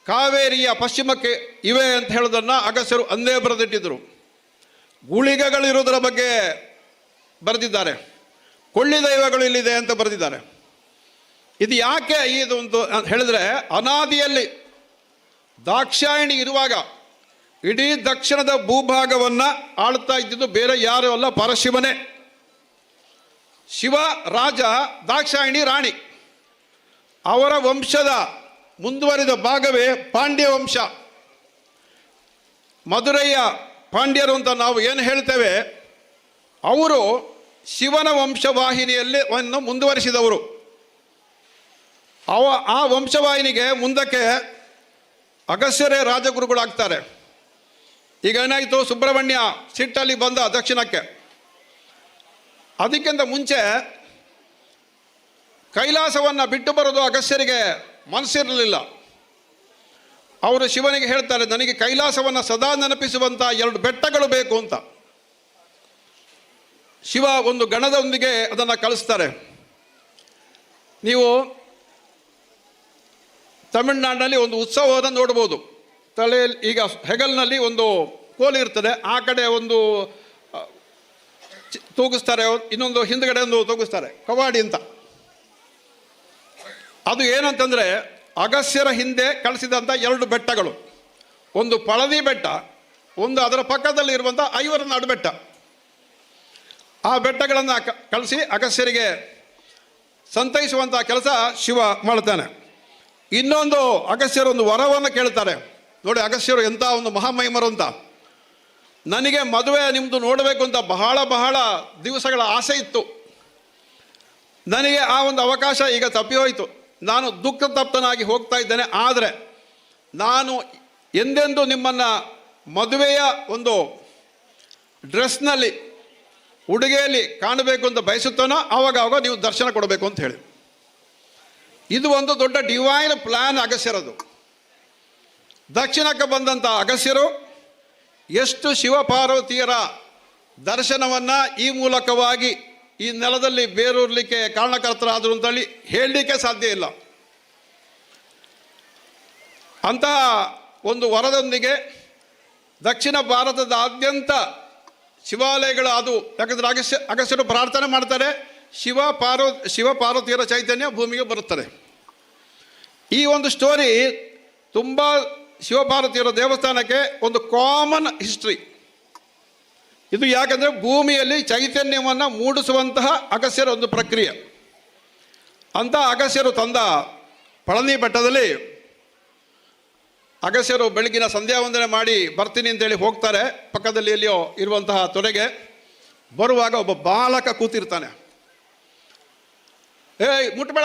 ಕಾವೇರಿಯ ಪಶ್ಚಿಮಕ್ಕೆ ಇವೆ ಅಂತ ಹೇಳೋದನ್ನು ಅಗಸ್ತ್ಯರು ಅಂದೇ ಬರೆದಿಟ್ಟಿದ್ದರು. ಗುಳಿಗಗಳಿರೋದರ ಬಗ್ಗೆ ಬರೆದಿದ್ದಾರೆ, ಕೊಳ್ಳಿ ದೈವಗಳು ಇಲ್ಲಿದೆ ಅಂತ ಬರೆದಿದ್ದಾರೆ. ಇದು ಯಾಕೆ ಇದು ಒಂದು ಹೇಳಿದ್ರೆ, ಅನಾದಿಯಲ್ಲಿ ದಾಕ್ಷಾಯಿಣಿ ಇರುವಾಗ ಇಡೀ ದಕ್ಷಿಣದ ಭೂಭಾಗವನ್ನು ಆಳ್ತಾ ಇದ್ದಿದ್ದು ಬೇರೆ ಯಾರೂ ಅಲ್ಲ, ಪರಶಿವನೇ. ಶಿವ ರಾಜ, ದಾಕ್ಷಾಯಿಣಿ ರಾಣಿ. ಅವರ ವಂಶದ ಮುಂದುವರಿದ ಭಾಗವೇ ಪಾಂಡ್ಯ ವಂಶ. ಮಧುರೈಯ ಪಾಂಡ್ಯರು ಅಂತ ನಾವು ಏನು ಹೇಳ್ತೇವೆ, ಅವರು ಶಿವನ ವಂಶವಾಹಿನಿಯಲ್ಲಿ ವನ್ನು ಮುಂದುವರಿಸಿದವರು. ಆ ವಂಶವಾಹಿನಿಗೆ ಮುಂದಕ್ಕೆ ಅಗಸ್ತ್ಯರೇ ರಾಜಗುರುಗಳಾಗ್ತಾರೆ. ಈಗ ಏನಾಯಿತು, ಸುಬ್ರಹ್ಮಣ್ಯ ಸಿಟ್ಟಲ್ಲಿ ಬಂದ ದಕ್ಷಿಣಕ್ಕೆ. ಅದಕ್ಕಿಂತ ಮುಂಚೆ ಕೈಲಾಸವನ್ನು ಬಿಟ್ಟು ಬರೋದು ಅಗಸ್ತ್ಯರಿಗೆ ಮನಸ್ಸಿರಲಿಲ್ಲ. ಅವರು ಶಿವನಿಗೆ ಹೇಳ್ತಾರೆ, ನನಗೆ ಕೈಲಾಸವನ್ನು ಸದಾ ನೆನಪಿಸುವಂಥ 2 ಬೆಟ್ಟಗಳು ಬೇಕು ಅಂತ. ಶಿವ ಒಂದು ಗಣದೊಂದಿಗೆ ಅದನ್ನು ಕಳಿಸ್ತಾರೆ. ನೀವು ತಮಿಳುನಾಡಿನಲ್ಲಿ ಒಂದು ಉತ್ಸವವನ್ನು ನೋಡ್ಬೋದು. ತಲೆಯಲ್ಲಿ ಈಗ ಹೆಗಲ್ನಲ್ಲಿ ಒಂದು ಕೋಲು ಇರ್ತದೆ, ಆ ಕಡೆ ಒಂದು ತೂಗಿಸ್ತಾರೆ, ಇನ್ನೊಂದು ಹಿಂದ್ಗಡೆ ಒಂದು ತೂಗಿಸ್ತಾರೆ, ಕವಾಡಿ ಅಂತ. ಅದು ಏನಂತಂದರೆ ಅಗಸ್ತ್ಯರ ಹಿಂದೆ ಕಳಿಸಿದಂಥ 2 ಬೆಟ್ಟಗಳು, ಒಂದು ಪಳನಿ ಬೆಟ್ಟ, ಒಂದು ಅದರ ಪಕ್ಕದಲ್ಲಿ ಇರುವಂಥ ಐವರನಾಡು ಬೆಟ್ಟ. ಆ ಬೆಟ್ಟಗಳನ್ನು ಕಳಿಸಿ ಅಗಸ್ತ್ಯರಿಗೆ ಸಂತೈಸುವಂಥ ಕೆಲಸ ಶಿವ ಮಾಡ್ತಾನೆ. ಇನ್ನೊಂದು ಅಗಸ್ತ್ಯರೊಂದು ವರವನ್ನು ಕೇಳ್ತಾರೆ. ನೋಡಿ, ಅಗಸ್ತ್ಯರು ಎಂಥ ಒಂದು ಮಹಾಮಹಿಮರು ಅಂತ. ನನಗೆ ಮದುವೆ ನಿಮ್ಮದು ನೋಡಬೇಕು ಅಂತ ಬಹಳ ಬಹಳ ದಿವಸಗಳ ಆಸೆ ಇತ್ತು. ನನಗೆ ಆ ಒಂದು ಅವಕಾಶ ಈಗ ತಪ್ಪಿ ಹೋಯಿತು. ನಾನು ದುಃಖ ತಪ್ತನಾಗಿ ಹೋಗ್ತಾ ಇದ್ದೇನೆ. ಆದರೆ ನಾನು ಎಂದೆಂದೂ ನಿಮ್ಮನ್ನು ಮದುವೆಯ ಒಂದು ಡ್ರೆಸ್ನಲ್ಲಿ, ಉಡುಗೆಯಲ್ಲಿ ಕಾಣಬೇಕು ಅಂತ ಬಯಸುತ್ತಾನೋ ಆವಾಗ ಆವಾಗ ನೀವು ದರ್ಶನ ಕೊಡಬೇಕು ಅಂತ ಹೇಳಿ. ಇದು ಒಂದು ದೊಡ್ಡ ಡಿವೈನ್ ಪ್ಲ್ಯಾನ್ ಅಗಸ್ತ್ಯರದು. ದಕ್ಷಿಣಕ್ಕೆ ಬಂದಂಥ ಅಗಸ್ತ್ಯರು ಎಷ್ಟು ಶಿವಪಾರ್ವತಿಯರ ದರ್ಶನವನ್ನು ಈ ಮೂಲಕವಾಗಿ ಈ ನೆಲದಲ್ಲಿ ಬೇರೂರಲಿಕ್ಕೆ ಕಾರಣಕರ್ತರಾದರು ಅಂತೇಳಿ ಹೇಳಲಿಕ್ಕೆ ಸಾಧ್ಯ ಇಲ್ಲ. ಅಂತಹ ಒಂದು ವರದೊಂದಿಗೆ ದಕ್ಷಿಣ ಭಾರತದಾದ್ಯಂತ ಶಿವಾಲಯಗಳು ಅದು, ಯಾಕಂದರೆ ಅಗಸ್ತ್ಯರು ಪ್ರಾರ್ಥನೆ ಮಾಡ್ತಾರೆ, ಶಿವ ಪಾರ್ವತಿಯರ ಚೈತನ್ಯ ಭೂಮಿಗೆ ಬರುತ್ತದೆ. ಈ ಒಂದು ಸ್ಟೋರಿ ತುಂಬ ಶಿವಪಾರ್ವತಿಯರ ದೇವಸ್ಥಾನಕ್ಕೆ ಒಂದು ಕಾಮನ್ ಹಿಸ್ಟ್ರಿ ಇದು. ಯಾಕಂದರೆ ಭೂಮಿಯಲ್ಲಿ ಚೈತನ್ಯವನ್ನು ಮೂಡಿಸುವಂತಹ ಅಗಸ್ತ್ಯರ ಒಂದು ಪ್ರಕ್ರಿಯೆ. ಅಂಥ ಅಗಸ್ತ್ಯರು ತಂದ ಪಳನಿ ಬೆಟ್ಟದಲ್ಲಿ ಅಗಸ್ತ್ಯರು ಬೆಳಗಿನ ಸಂಧ್ಯಾ ವಂದನೆ ಮಾಡಿ ಬರ್ತೀನಿ ಅಂತೇಳಿ ಹೋಗ್ತಾರೆ. ಪಕ್ಕದಲ್ಲಿ ಎಲ್ಲಿಯೋ ಇರುವಂತಹ ತೊರೆಗೆ ಬರುವಾಗ ಒಬ್ಬ ಬಾಲಕ ಕೂತಿರ್ತಾನೆ. ಏಯ್ ಮುಟ್ಟಬೇಡ,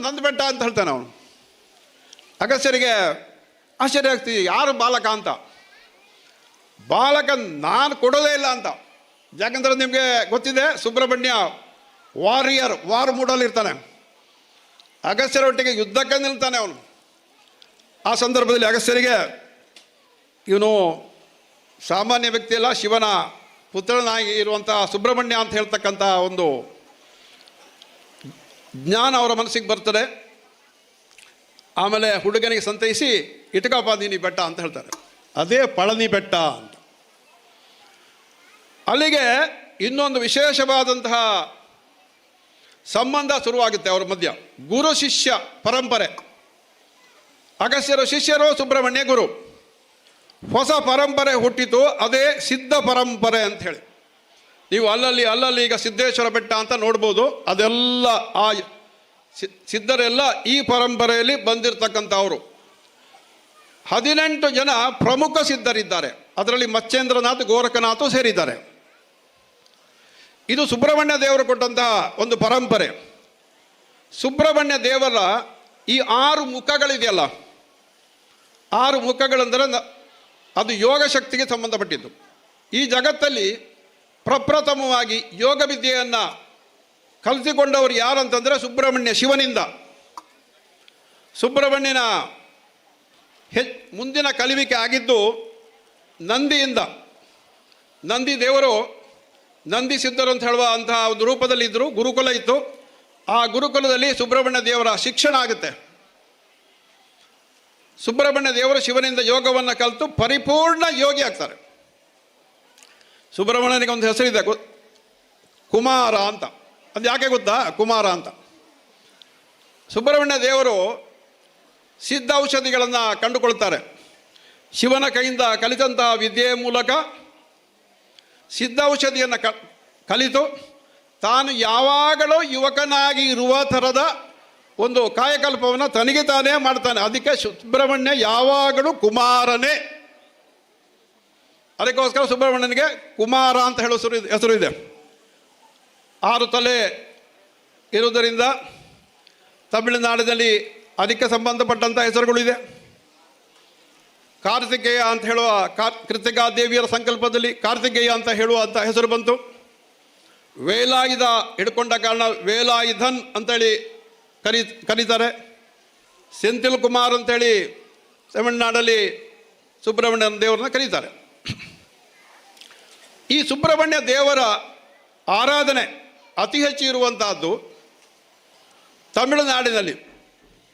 ನಂದು ಬೆಟ್ಟ ಅಂತ ಹೇಳ್ತಾನೆ ಅವನು. ಅಗಸ್ತ್ಯರಿಗೆ ಆಶ್ಚರ್ಯ ಆಗ್ತೀವಿ, ಯಾರು ಬಾಲಕ ಅಂತ. ಬಾಲಕ ನಾನು ಕೊಡೋದೇ ಇಲ್ಲ ಅಂತ. ಯಾಕಂದರೆ ನಿಮಗೆ ಗೊತ್ತಿದೆ, ಸುಬ್ರಹ್ಮಣ್ಯ ವಾರಿಯರ್, ವಾರ್ ಮೂಡಲ್ಲಿ ಇರ್ತಾನೆ. ಅಗಸ್ತ್ಯರೊಟ್ಟಿಗೆ ಯುದ್ಧಕ್ಕೆ ನಿಲ್ತಾನೆ ಅವನು. ಆ ಸಂದರ್ಭದಲ್ಲಿ ಅಗಸ್ತ್ಯರಿಗೆ ಇವನು ಸಾಮಾನ್ಯ ವ್ಯಕ್ತಿಯಲ್ಲ, ಶಿವನ ಪುತ್ರನಾಗಿ ಇರುವಂಥ ಸುಬ್ರಹ್ಮಣ್ಯ ಅಂತ ಹೇಳ್ತಕ್ಕಂಥ ಒಂದು ಜ್ಞಾನ ಅವರ ಮನಸ್ಸಿಗೆ ಬರ್ತದೆ. ಆಮೇಲೆ ಹುಡುಗನಿಗೆ ಸಂತೈಸಿ ಇಟ್ಕಪ್ಪ ನೀನು ಈ ಬೆಟ್ಟ ಅಂತ ಹೇಳ್ತಾರೆ. ಅದೇ ಪಳನಿ ಬೆಟ್ಟ ಅಂತ. ಅಲ್ಲಿಗೆ ಇನ್ನೊಂದು ವಿಶೇಷವಾದಂತಹ ಸಂಬಂಧ ಶುರುವಾಗುತ್ತೆ ಅವರ ಮಧ್ಯ, ಗುರು ಶಿಷ್ಯ ಪರಂಪರೆ. ಅಗಸ್ತ್ಯರು ಶಿಷ್ಯರು, ಸುಬ್ರಹ್ಮಣ್ಯ ಗುರು. ಹೊಸ ಪರಂಪರೆ ಹುಟ್ಟಿತು, ಅದೇ ಸಿದ್ಧ ಪರಂಪರೆ ಅಂಥೇಳಿ. ನೀವು ಅಲ್ಲಲ್ಲಿ ಅಲ್ಲಲ್ಲಿ ಈಗ ಸಿದ್ದೇಶ್ವರ ಬೆಟ್ಟ ಅಂತ ನೋಡ್ಬೋದು. ಅದೆಲ್ಲ ಆ ಸಿದ್ಧರೆಲ್ಲ ಈ ಪರಂಪರೆಯಲ್ಲಿ ಬಂದಿರತಕ್ಕಂಥವರು. 18 ಜನ ಪ್ರಮುಖ ಸಿದ್ಧರಿದ್ದಾರೆ. ಅದರಲ್ಲಿ ಮಚ್ಚೇಂದ್ರನಾಥ್, ಗೋರಖನಾಥ್ ಸೇರಿದ್ದಾರೆ. ಇದು ಸುಬ್ರಹ್ಮಣ್ಯ ದೇವರು ಕೊಟ್ಟಂತಹ ಒಂದು ಪರಂಪರೆ. ಸುಬ್ರಹ್ಮಣ್ಯ ದೇವರ ಈ 6 ಮುಖಗಳಿದೆಯಲ್ಲ, 6 ಮುಖಗಳೆಂದರೆ ಅದು ಯೋಗ ಶಕ್ತಿಗೆ ಸಂಬಂಧಪಟ್ಟಿದ್ದು. ಈ ಜಗತ್ತಲ್ಲಿ ಪ್ರಪ್ರಥಮವಾಗಿ ಯೋಗ ವಿದ್ಯೆಯನ್ನು ಕಲಿತುಕೊಂಡವರು ಯಾರಂತಂದರೆ ಸುಬ್ರಹ್ಮಣ್ಯ ಶಿವನಿಂದ. ಸುಬ್ರಹ್ಮಣ್ಯನ ಮುಂದಿನ ಕಲಿವಿಕೆ ಆಗಿದ್ದು ನಂದಿಯಿಂದ. ನಂದಿ ದೇವರು ನಂದಿ ಸಿದ್ಧರು ಅಂತ ಹೇಳುವ ಅಂತಹ ಒಂದು ರೂಪದಲ್ಲಿ ಇದ್ದರು. ಗುರುಕುಲ ಇತ್ತು. ಆ ಗುರುಕುಲದಲ್ಲಿ ಸುಬ್ರಹ್ಮಣ್ಯ ದೇವರ ಶಿಕ್ಷಣ ಆಗುತ್ತೆ. ಸುಬ್ರಹ್ಮಣ್ಯ ದೇವರು ಶಿವನಿಂದ ಯೋಗವನ್ನು ಕಲಿತು ಪರಿಪೂರ್ಣ ಯೋಗಿ ಆಗ್ತಾರೆ. ಸುಬ್ರಹ್ಮಣ್ಯನಿಗೆ ಒಂದು ಹೆಸರಿದೆ, ಕುಮಾರ ಅಂತ. ಅದು ಯಾಕೆ ಗೊತ್ತಾ ಕುಮಾರ ಅಂತ? ಸುಬ್ರಹ್ಮಣ್ಯ ದೇವರು ಸಿದ್ಧ ಔಷಧಿಗಳನ್ನು ಕಂಡುಕೊಳ್ತಾರೆ. ಶಿವನ ಕೈಯಿಂದ ಕಲಿತಂತಹ ವಿದ್ಯೆಯ ಮೂಲಕ ಸಿದ್ಧ ಔಷಧಿಯನ್ನು ಕಲಿತು ತಾನು ಯಾವಾಗಲೂ ಯುವಕನಾಗಿ ಇರುವ ಥರದ ಒಂದು ಕಾಯಕಲ್ಪವನ್ನು ತನಗೆ ತಾನೇ ಮಾಡ್ತಾನೆ. ಅದಕ್ಕೆ ಸುಬ್ರಹ್ಮಣ್ಯ ಯಾವಾಗಲೂ ಕುಮಾರನೇ. ಅದಕ್ಕೋಸ್ಕರ ಸುಬ್ರಹ್ಮಣ್ಯನಿಗೆ ಕುಮಾರ ಅಂತ ಹೇಳೋ ಹೆಸರು ಇದೆ. 6 ತಲೆ ಇರುವುದರಿಂದ ತಮಿಳುನಾಡಿನಲ್ಲಿ ಅದಕ್ಕೆ ಸಂಬಂಧಪಟ್ಟಂಥ ಹೆಸರುಗಳಿದೆ. ಕಾರ್ತಿಕೇಯ ಅಂತ ಹೇಳುವ ಕೃತಿಕಾ ದೇವಿಯರ ಸಂಕಲ್ಪದಲ್ಲಿ ಕಾರ್ತಿಕೇಯ ಅಂತ ಹೇಳುವಂಥ ಹೆಸರು ಬಂತು. ವೇಲಾಯುಧ ಹಿಡ್ಕೊಂಡ ಕಾರಣ ವೇಲಾಯುಧನ್ ಅಂತೇಳಿ ಕರೀತಾರೆ. ಸೆಂಥಿಲ್ ಕುಮಾರ್ ಅಂತೇಳಿ ತಮಿಳುನಾಡಲ್ಲಿ ಸುಬ್ರಹ್ಮಣ್ಯನ ದೇವರನ್ನ ಕರೀತಾರೆ. ಈ ಸುಬ್ರಹ್ಮಣ್ಯ ದೇವರ ಆರಾಧನೆ ಅತಿ ಹೆಚ್ಚು ಇರುವಂತಹದ್ದು ತಮಿಳುನಾಡಿನಲ್ಲಿ.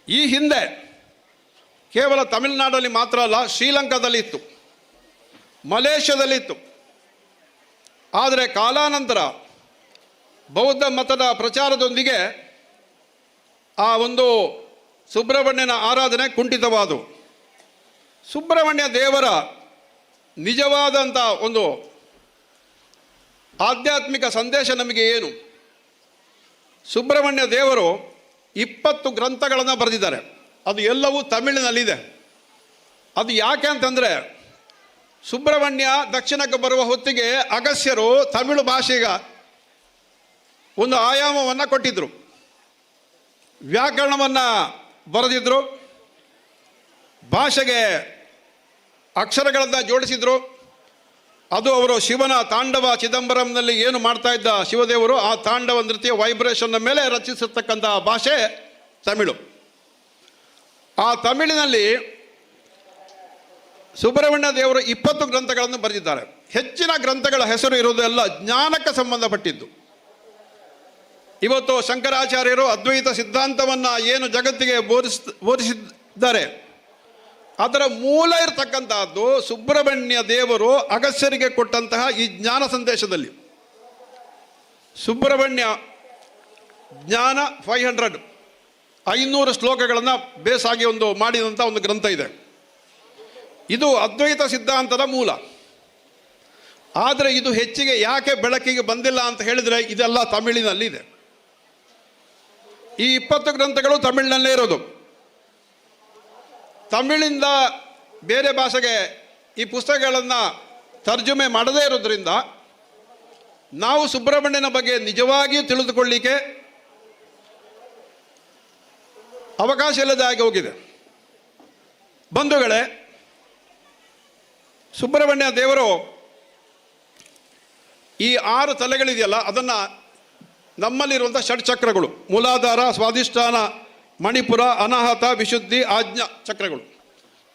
ಈ ಹಿಂದೆ ಕೇವಲ ತಮಿಳುನಾಡಲ್ಲಿ ಮಾತ್ರ ಅಲ್ಲ, ಶ್ರೀಲಂಕಾದಲ್ಲಿ ಇತ್ತು, ಮಲೇಷ್ಯಾದಲ್ಲಿ ಇತ್ತು. ಆದರೆ ಕಾಲಾನಂತರ ಬೌದ್ಧ ಮತದ ಪ್ರಚಾರದೊಂದಿಗೆ ಆ ಒಂದು ಸುಬ್ರಹ್ಮಣ್ಯನ ಆರಾಧನೆ ಕುಂಠಿತವಾದವು. ಸುಬ್ರಹ್ಮಣ್ಯ ದೇವರ ನಿಜವಾದಂಥ ಒಂದು ಆಧ್ಯಾತ್ಮಿಕ ಸಂದೇಶ ನಮಗೆ ಏನು? ಸುಬ್ರಹ್ಮಣ್ಯ ದೇವರು 20 ಗ್ರಂಥಗಳನ್ನು ಬರೆದಿದ್ದಾರೆ. ಅದು ಎಲ್ಲವೂ ತಮಿಳಿನಲ್ಲಿದೆ. ಅದು ಯಾಕೆ ಅಂತಂದರೆ, ಸುಬ್ರಹ್ಮಣ್ಯ ದಕ್ಷಿಣಕ್ಕೆ ಬರುವ ಹೊತ್ತಿಗೆ ಅಗಸ್ಯರು ತಮಿಳು ಭಾಷೆಗೆ ಒಂದು ಆಯಾಮವನ್ನು ಕೊಟ್ಟಿದ್ದರು, ವ್ಯಾಕರಣವನ್ನು ಬರೆದಿದ್ದರು, ಭಾಷೆಗೆ ಅಕ್ಷರಗಳನ್ನು ಜೋಡಿಸಿದರು. ಅದು ಅವರು ಶಿವನ ತಾಂಡವ ಚಿದಂಬರಂನಲ್ಲಿ ಏನು ಮಾಡ್ತಾ ಇದ್ದ ಶಿವದೇವರು, ಆ ತಾಂಡವ ನೃತ್ಯ ವೈಬ್ರೇಷನ್ನ ಮೇಲೆ ರಚಿಸಿರ್ತಕ್ಕಂಥ ಭಾಷೆ ತಮಿಳು. ಆ ತಮಿಳಿನಲ್ಲಿ ಸುಬ್ರಹ್ಮಣ್ಯ ದೇವರು 20 ಗ್ರಂಥಗಳನ್ನು ಬರೆದಿದ್ದಾರೆ. ಹೆಚ್ಚಿನ ಗ್ರಂಥಗಳ ಹೆಸರು ಇರುವುದೆಲ್ಲ ಜ್ಞಾನಕ್ಕೆ ಸಂಬಂಧಪಟ್ಟಿದ್ದು. ಇವತ್ತು ಶಂಕರಾಚಾರ್ಯರು ಅದ್ವೈತ ಸಿದ್ಧಾಂತವನ್ನು ಏನು ಜಗತ್ತಿಗೆ ಬೋಧಿಸಿದ್ದಾರೆ, ಅದರ ಮೂಲ ಇರತಕ್ಕಂತಹದ್ದು ಸುಬ್ರಹ್ಮಣ್ಯ ದೇವರು ಅಗಸ್ಯರಿಗೆ ಕೊಟ್ಟಂತಹ ಈ ಜ್ಞಾನ ಸಂದೇಶದಲ್ಲಿ. ಸುಬ್ರಹ್ಮಣ್ಯ ಜ್ಞಾನ 500 500 ಶ್ಲೋಕಗಳನ್ನು ಬೇಸಾಗಿ ಒಂದು ಮಾಡಿದಂಥ ಒಂದು ಗ್ರಂಥ ಇದೆ. ಇದು ಅದ್ವೈತ ಸಿದ್ಧಾಂತದ ಮೂಲ. ಆದರೆ ಇದು ಹೆಚ್ಚಿಗೆ ಯಾಕೆ ಬೆಳಕಿಗೆ ಬಂದಿಲ್ಲ ಅಂತ ಹೇಳಿದರೆ, ಇದೆಲ್ಲ ತಮಿಳಿನಲ್ಲಿದೆ. ಈ 20 ಗ್ರಂಥಗಳು ತಮಿಳಿನಲ್ಲೇ ಇರೋದು. ತಮಿಳಿಂದ ಬೇರೆ ಭಾಷೆಗೆ ಈ ಪುಸ್ತಕಗಳನ್ನು ತರ್ಜುಮೆ ಮಾಡದೇ ಇರೋದ್ರಿಂದ ನಾವು ಸುಬ್ರಹ್ಮಣ್ಯನ ಬಗ್ಗೆ ನಿಜವಾಗಿಯೂ ತಿಳಿದುಕೊಳ್ಳಿಕ್ಕೆ ಅವಕಾಶ ಇಲ್ಲದೆ ಆಗಿ ಹೋಗಿದೆ. ಬಂಧುಗಳೇ, ಸುಬ್ರಹ್ಮಣ್ಯ ದೇವರು ಈ 6 ತಲೆಗಳಿದೆಯಲ್ಲ, ಅದನ್ನು ನಮ್ಮಲ್ಲಿರುವಂಥ ಷಟ್ಚಕ್ರಗಳು, ಮೂಲಾಧಾರ, ಸ್ವಾಧಿಷ್ಠಾನ, ಮಣಿಪುರ, ಅನಾಹತ, ವಿಶುದ್ಧಿ, ಆಜ್ಞಾ ಚಕ್ರಗಳು,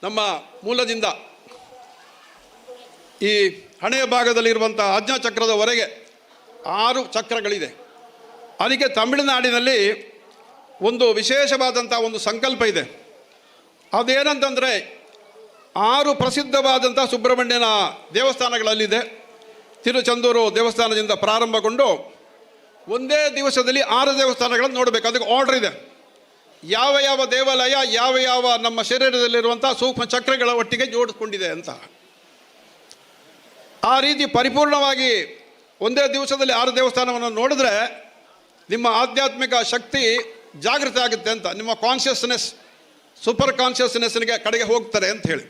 ನಮ್ಮ ಮೂಲದಿಂದ ಈ ಹಣೆಯ ಭಾಗದಲ್ಲಿರುವಂಥ ಆಜ್ಞಾ ಚಕ್ರದವರೆಗೆ 6 ಚಕ್ರಗಳಿದೆ. ಅದಕ್ಕೆ ತಮಿಳುನಾಡಿನಲ್ಲಿ ಒಂದು ವಿಶೇಷವಾದಂಥ ಒಂದು ಸಂಕಲ್ಪ ಇದೆ. ಅದೇನಂತಂದರೆ, 6 ಪ್ರಸಿದ್ಧವಾದಂಥ ಸುಬ್ರಹ್ಮಣ್ಯನ ದೇವಸ್ಥಾನಗಳಲ್ಲಿದೆ. ತಿರುಚಂದೂರು ದೇವಸ್ಥಾನದಿಂದ ಪ್ರಾರಂಭಗೊಂಡು ಒಂದೇ ದಿವಸದಲ್ಲಿ 6 ದೇವಸ್ಥಾನಗಳನ್ನು ನೋಡಬೇಕು. ಅದಕ್ಕೆ ಆರ್ಡರ್ ಇದೆ. ಯಾವ ಯಾವ ದೇವಾಲಯ ಯಾವ ಯಾವ ನಮ್ಮ ಶರೀರದಲ್ಲಿರುವಂಥ ಸೂಕ್ಷ್ಮ ಚಕ್ರಗಳ ಒಟ್ಟಿಗೆ ಜೋಡಿಸ್ಕೊಂಡಿದೆ ಅಂತ. ಆ ರೀತಿ ಪರಿಪೂರ್ಣವಾಗಿ ಒಂದೇ ದಿವಸದಲ್ಲಿ 6 ದೇವಸ್ಥಾನವನ್ನು ನೋಡಿದ್ರೆ ನಿಮ್ಮ ಆಧ್ಯಾತ್ಮಿಕ ಶಕ್ತಿ ಜಾಗೃತಿ ಆಗುತ್ತೆ ಅಂತ, ನಿಮ್ಮ ಕಾನ್ಷಿಯಸ್ನೆಸ್ ಸೂಪರ್ ಕಾನ್ಷಿಯಸ್ನೆಸ್ನಿಗೆ ಕಡೆಗೆ ಹೋಗ್ತಾರೆ ಅಂತ ಹೇಳಿ.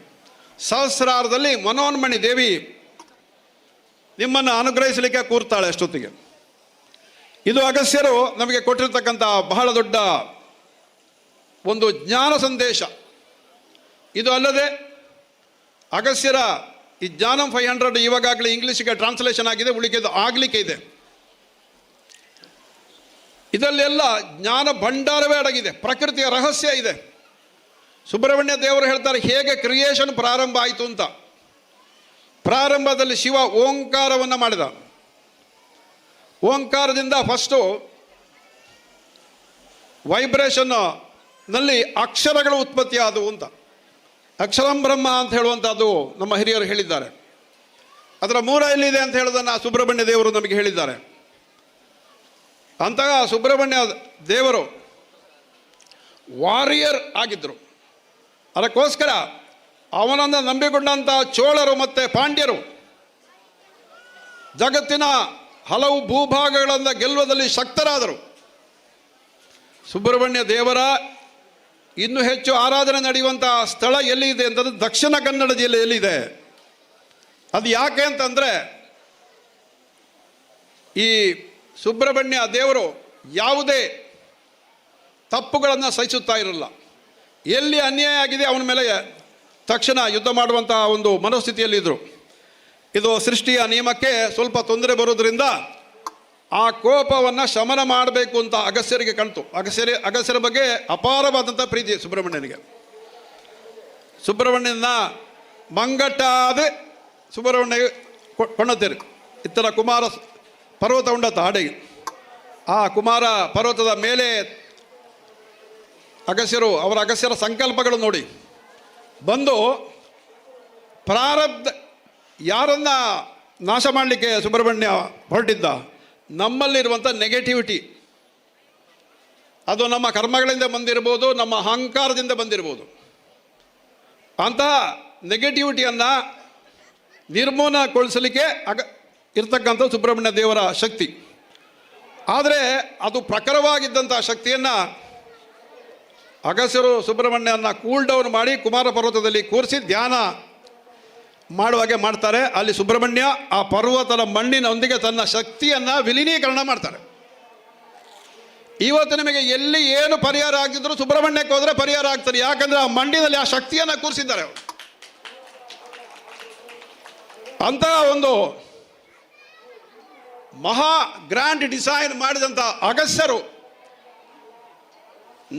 ಸಹಸ್ರಾರದಲ್ಲಿ ಮನೋನ್ಮಣಿ ದೇವಿ ನಿಮ್ಮನ್ನು ಅನುಗ್ರಹಿಸಲಿಕ್ಕೆ ಕೂರ್ತಾಳೆ ಅಷ್ಟೊತ್ತಿಗೆ. ಇದು ಅಗಸ್ಯರು ನಮಗೆ ಕೊಟ್ಟಿರ್ತಕ್ಕಂಥ ಬಹಳ ದೊಡ್ಡ ಒಂದು ಜ್ಞಾನ ಸಂದೇಶ. ಇದು ಅಲ್ಲದೆ ಅಗಸ್ಯರ ಈ ಜ್ಞಾನಂ 500 ಇವಾಗಲೇ ಇಂಗ್ಲೀಷಿಗೆ ಟ್ರಾನ್ಸ್ಲೇಷನ್ ಆಗಿದೆ, ಉಳಿಕೆದು ಆಗಲಿಕ್ಕೆ ಇದೆ. ಇದರಲ್ಲೆಲ್ಲ ಜ್ಞಾನ ಭಂಡಾರವೇ ಅಡಗಿದೆ, ಪ್ರಕೃತಿಯ ರಹಸ್ಯ ಇದೆ. ಸುಬ್ರಹ್ಮಣ್ಯ ದೇವರು ಹೇಳ್ತಾರೆ ಹೇಗೆ ಕ್ರಿಯೇಷನ್ ಪ್ರಾರಂಭ ಆಯಿತು ಅಂತ. ಪ್ರಾರಂಭದಲ್ಲಿ ಶಿವ ಓಂಕಾರವನ್ನು ಮಾಡಿದ. ಓಂಕಾರದಿಂದ ಫಸ್ಟು ವೈಬ್ರೇಷನ್ನಲ್ಲಿ ಅಕ್ಷರಗಳು ಉತ್ಪತ್ತಿಯಾದವು ಅಂತ. ಅಕ್ಷರಂ ಬ್ರಹ್ಮ ಅಂತ ಹೇಳುವಂಥದ್ದು ನಮ್ಮ ಹಿರಿಯರು ಹೇಳಿದ್ದಾರೆ. ಅದರ ಮೂಲ ಎಲ್ಲಿದೆ ಅಂತ ಹೇಳೋದನ್ನು ಸುಬ್ರಹ್ಮಣ್ಯ ದೇವರು ನಮಗೆ ಹೇಳಿದ್ದಾರೆ. ಅಂತಹ ಸುಬ್ರಹ್ಮಣ್ಯ ದೇವರು ವಾರಿಯರ್ ಆಗಿದ್ದರು. ಅದಕ್ಕೋಸ್ಕರ ಅವನನ್ನು ನಂಬಿಕೊಂಡಂಥ ಚೋಳರು ಮತ್ತು ಪಾಂಡ್ಯರು ಜಗತ್ತಿನ ಹಲವು ಭೂಭಾಗಗಳನ್ನು ಗೆಲ್ಲುವುದರಲ್ಲಿ ಶಕ್ತರಾದರು. ಸುಬ್ರಹ್ಮಣ್ಯ ದೇವರ ಇನ್ನೂ ಹೆಚ್ಚು ಆರಾಧನೆ ನಡೆಯುವಂಥ ಸ್ಥಳ ಎಲ್ಲಿದೆ ಅಂತಂದರೆ ದಕ್ಷಿಣ ಕನ್ನಡ ಜಿಲ್ಲೆಯಲ್ಲಿದೆ. ಅದು ಯಾಕೆ ಅಂತಂದರೆ ಈ ಸುಬ್ರಹ್ಮಣ್ಯ ದೇವರು ಯಾವುದೇ ತಪ್ಪುಗಳನ್ನು ಸಹಿಸುತ್ತಾ ಇರಲ್ಲ. ಎಲ್ಲಿ ಅನ್ಯಾಯ ಆಗಿದೆ ಅವನ ಮೇಲೆ ತಕ್ಷಣ ಯುದ್ಧ ಮಾಡುವಂತಹ ಒಂದು ಮನಸ್ಥಿತಿಯಲ್ಲಿದ್ದರು. ಇದು ಸೃಷ್ಟಿಯ ನಿಯಮಕ್ಕೆ ಸ್ವಲ್ಪ ತೊಂದರೆ ಬರೋದ್ರಿಂದ ಆ ಕೋಪವನ್ನು ಶಮನ ಮಾಡಬೇಕು ಅಂತ ಅಗಸ್ತ್ಯರಿಗೆ ಕಾಣ್ತು. ಅಗಸ್ತ್ಯರ ಬಗ್ಗೆ ಅಪಾರವಾದಂಥ ಪ್ರೀತಿ ಸುಬ್ರಹ್ಮಣ್ಯನಿಗೆ. ಸುಬ್ರಹ್ಮಣ್ಯನ ಮಂಗಟ್ಟಾದ ಸುಬ್ರಹ್ಮಣ್ಯ ಕೊಂಡತ್ತೀರಿ ಇತ್ತರ ಕುಮಾರ ಪರ್ವತ ಉಂಡತ್ತ ಆಡೆಗೆ. ಆ ಕುಮಾರ ಪರ್ವತದ ಮೇಲೆ ಅಗಸ್ಯರು ಅವರ ಅಗಸ್ಯರ ಸಂಕಲ್ಪಗಳು ನೋಡಿ ಬಂದು ಪ್ರಾರಬ್ಧ ಯಾರನ್ನ ನಾಶ ಮಾಡಲಿಕ್ಕೆ ಸುಬ್ರಹ್ಮಣ್ಯ ಹೊರಟಿದ್ದ, ನಮ್ಮಲ್ಲಿರುವಂಥ ನೆಗೆಟಿವಿಟಿ, ಅದು ನಮ್ಮ ಕರ್ಮಗಳಿಂದ ಬಂದಿರ್ಬೋದು, ನಮ್ಮ ಅಹಂಕಾರದಿಂದ ಬಂದಿರ್ಬೋದು. ಅಂತಹ ನೆಗೆಟಿವಿಟಿಯನ್ನು ನಿರ್ಮೂಲಗೊಳಿಸಲಿಕ್ಕೆ ಇರ್ತಕ್ಕಂಥ ಸುಬ್ರಹ್ಮಣ್ಯ ದೇವರ ಶಕ್ತಿ. ಆದರೆ ಅದು ಪ್ರಖರವಾಗಿದ್ದಂಥ ಶಕ್ತಿಯನ್ನು ಅಗಸ್ಯರು ಸುಬ್ರಹ್ಮಣ್ಯನ ಕೂಲ್ ಡೌನ್ ಮಾಡಿ ಕುಮಾರ ಪರ್ವತದಲ್ಲಿ ಕೂರಿಸಿ ಧ್ಯಾನ ಮಾಡುವಾಗೆ ಮಾಡ್ತಾರೆ. ಅಲ್ಲಿ ಸುಬ್ರಹ್ಮಣ್ಯ ಆ ಪರ್ವತದ ಮಣ್ಣಿನೊಂದಿಗೆ ತನ್ನ ಶಕ್ತಿಯನ್ನು ವಿಲೀನೀಕರಣ ಮಾಡ್ತಾರೆ. ಇವತ್ತು ನಿಮಗೆ ಎಲ್ಲಿ ಏನು ಪರಿಹಾರ ಆಗಿದ್ರು ಸುಬ್ರಹ್ಮಣ್ಯಕ್ಕೆ ಹೋದರೆ ಪರಿಹಾರ ಆಗ್ತದೆ. ಯಾಕಂದರೆ ಆ ಮಣ್ಣಿನಲ್ಲಿ ಆ ಶಕ್ತಿಯನ್ನು ಕೂರಿಸಿದ್ದಾರೆ ಅವರು. ಅಂತಹ ಒಂದು ಮಹಾ ಗ್ರ್ಯಾಂಡ್ ಡಿಸೈನ್ ಮಾಡಿದಂಥ ಅಗಸ್ಯರು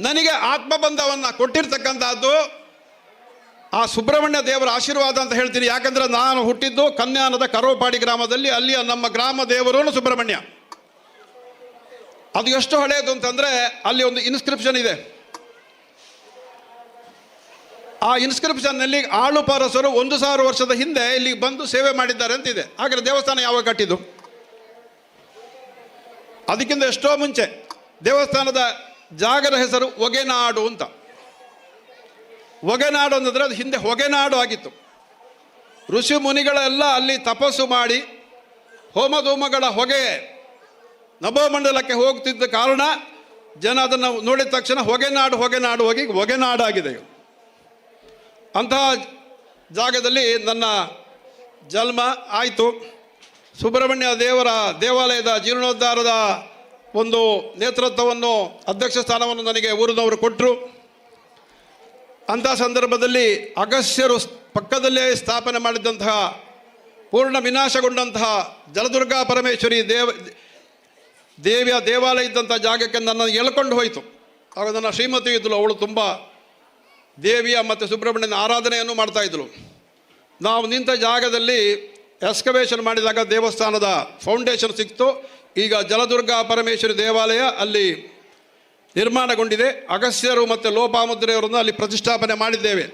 ನನಗೆ ಆತ್ಮಬಂಧವನ್ನು ಕೊಟ್ಟಿರ್ತಕ್ಕಂಥದ್ದು ಆ ಸುಬ್ರಹ್ಮಣ್ಯ ದೇವರ ಆಶೀರ್ವಾದ ಅಂತ ಹೇಳ್ತೀನಿ. ಯಾಕಂದರೆ ನಾನು ಹುಟ್ಟಿದ್ದು ಕನ್ಯಾನದ ಕರೋಪಾಡಿ ಗ್ರಾಮದಲ್ಲಿ. ಅಲ್ಲಿಯ ನಮ್ಮ ಗ್ರಾಮ ದೇವರು ಸುಬ್ರಹ್ಮಣ್ಯ. ಅದು ಎಷ್ಟು ಹಳೆಯದು ಅಂತಂದರೆ ಅಲ್ಲಿ ಒಂದು ಇನ್ಸ್ಕ್ರಿಪ್ಷನ್ ಇದೆ. ಆ ಇನ್ಸ್ಕ್ರಿಪ್ಷನ್ನಲ್ಲಿ ಆಳುಪಾರಸರು 1000 ವರ್ಷದ ಹಿಂದೆ ಇಲ್ಲಿಗೆ ಬಂದು ಸೇವೆ ಮಾಡಿದ್ದಾರೆ ಅಂತಿದೆ. ಹಾಗಾದರೆ ದೇವಸ್ಥಾನ ಯಾವಾಗ ಕಟ್ಟಿದ್ದು? ಅದಕ್ಕಿಂತ ಎಷ್ಟೋ ಮುಂಚೆ. ದೇವಸ್ಥಾನದ ಜಾಗದ ಹೆಸರು ಒಗೆನಾಡು ಅಂತ. ಒಗೆನಾಡು ಅಂತಂದರೆ ಅದು ಹಿಂದೆ ಹೊಗೆನಾಡು ಆಗಿತ್ತು. ಋಷಿ ಮುನಿಗಳೆಲ್ಲ ಅಲ್ಲಿ ತಪಸ್ಸು ಮಾಡಿ ಹೋಮಧೂಮಗಳ ಹೊಗೆ ನಭೋಮಂಡಲಕ್ಕೆ ಹೋಗ್ತಿದ್ದ ಕಾರಣ ಜನ ಅದನ್ನು ನೋಡಿದ ತಕ್ಷಣ ಹೊಗೆನಾಡು ಹೊಗೆನಾಡು ಹೋಗಿ ಹೊಗೆನಾಡಾಗಿದೆ. ಅಂತಹ ಜಾಗದಲ್ಲಿ ನನ್ನ ಜನ್ಮ ಆಯಿತು. ಸುಬ್ರಹ್ಮಣ್ಯ ದೇವರ ದೇವಾಲಯದ ಜೀರ್ಣೋದ್ಧಾರದ ಒಂದು ನೇತೃತ್ವವನ್ನು, ಅಧ್ಯಕ್ಷ ಸ್ಥಾನವನ್ನು ನನಗೆ ಊರಿನವರು ಕೊಟ್ಟರು. ಅಂಥ ಸಂದರ್ಭದಲ್ಲಿ ಅಗಸ್ಯರು ಪಕ್ಕದಲ್ಲೇ ಸ್ಥಾಪನೆ ಮಾಡಿದ್ದಂತಹ ಪೂರ್ಣ ವಿನಾಶಗೊಂಡಂತಹ ಜಲದುರ್ಗಾ ಪರಮೇಶ್ವರಿ ದೇವಿಯ ದೇವಾಲಯ ಇದ್ದಂಥ ಜಾಗಕ್ಕೆ ನನ್ನನ್ನು ಎಳ್ಕೊಂಡು ಹೋಯಿತು. ಆಗ ನನ್ನ ಶ್ರೀಮತಿ ಇದ್ದಳು. ಅವಳು ತುಂಬ ದೇವಿಯ ಮತ್ತು ಸುಬ್ರಹ್ಮಣ್ಯನ ಆರಾಧನೆಯನ್ನು ಮಾಡ್ತಾಯಿದ್ದಳು. ನಾವು ನಿಂತ ಜಾಗದಲ್ಲಿ ಎಸ್ಕವೇಷನ್ ಮಾಡಿದಾಗ ದೇವಸ್ಥಾನದ ಫೌಂಡೇಶನ್ ಸಿಕ್ತು. ಈಗ ಜಲದುರ್ಗಾ ಪರಮೇಶ್ವರಿ ದೇವಾಲಯ ಅಲ್ಲಿ ನಿರ್ಮಾಣಗೊಂಡಿದೆ. ಅಗಸ್ತ್ಯರು ಮತ್ತು ಲೋಪಾಮುದ್ರೆಯವರನ್ನು ಅಲ್ಲಿ ಪ್ರತಿಷ್ಠಾಪನೆ ಮಾಡಿದ್ದೇವೆ.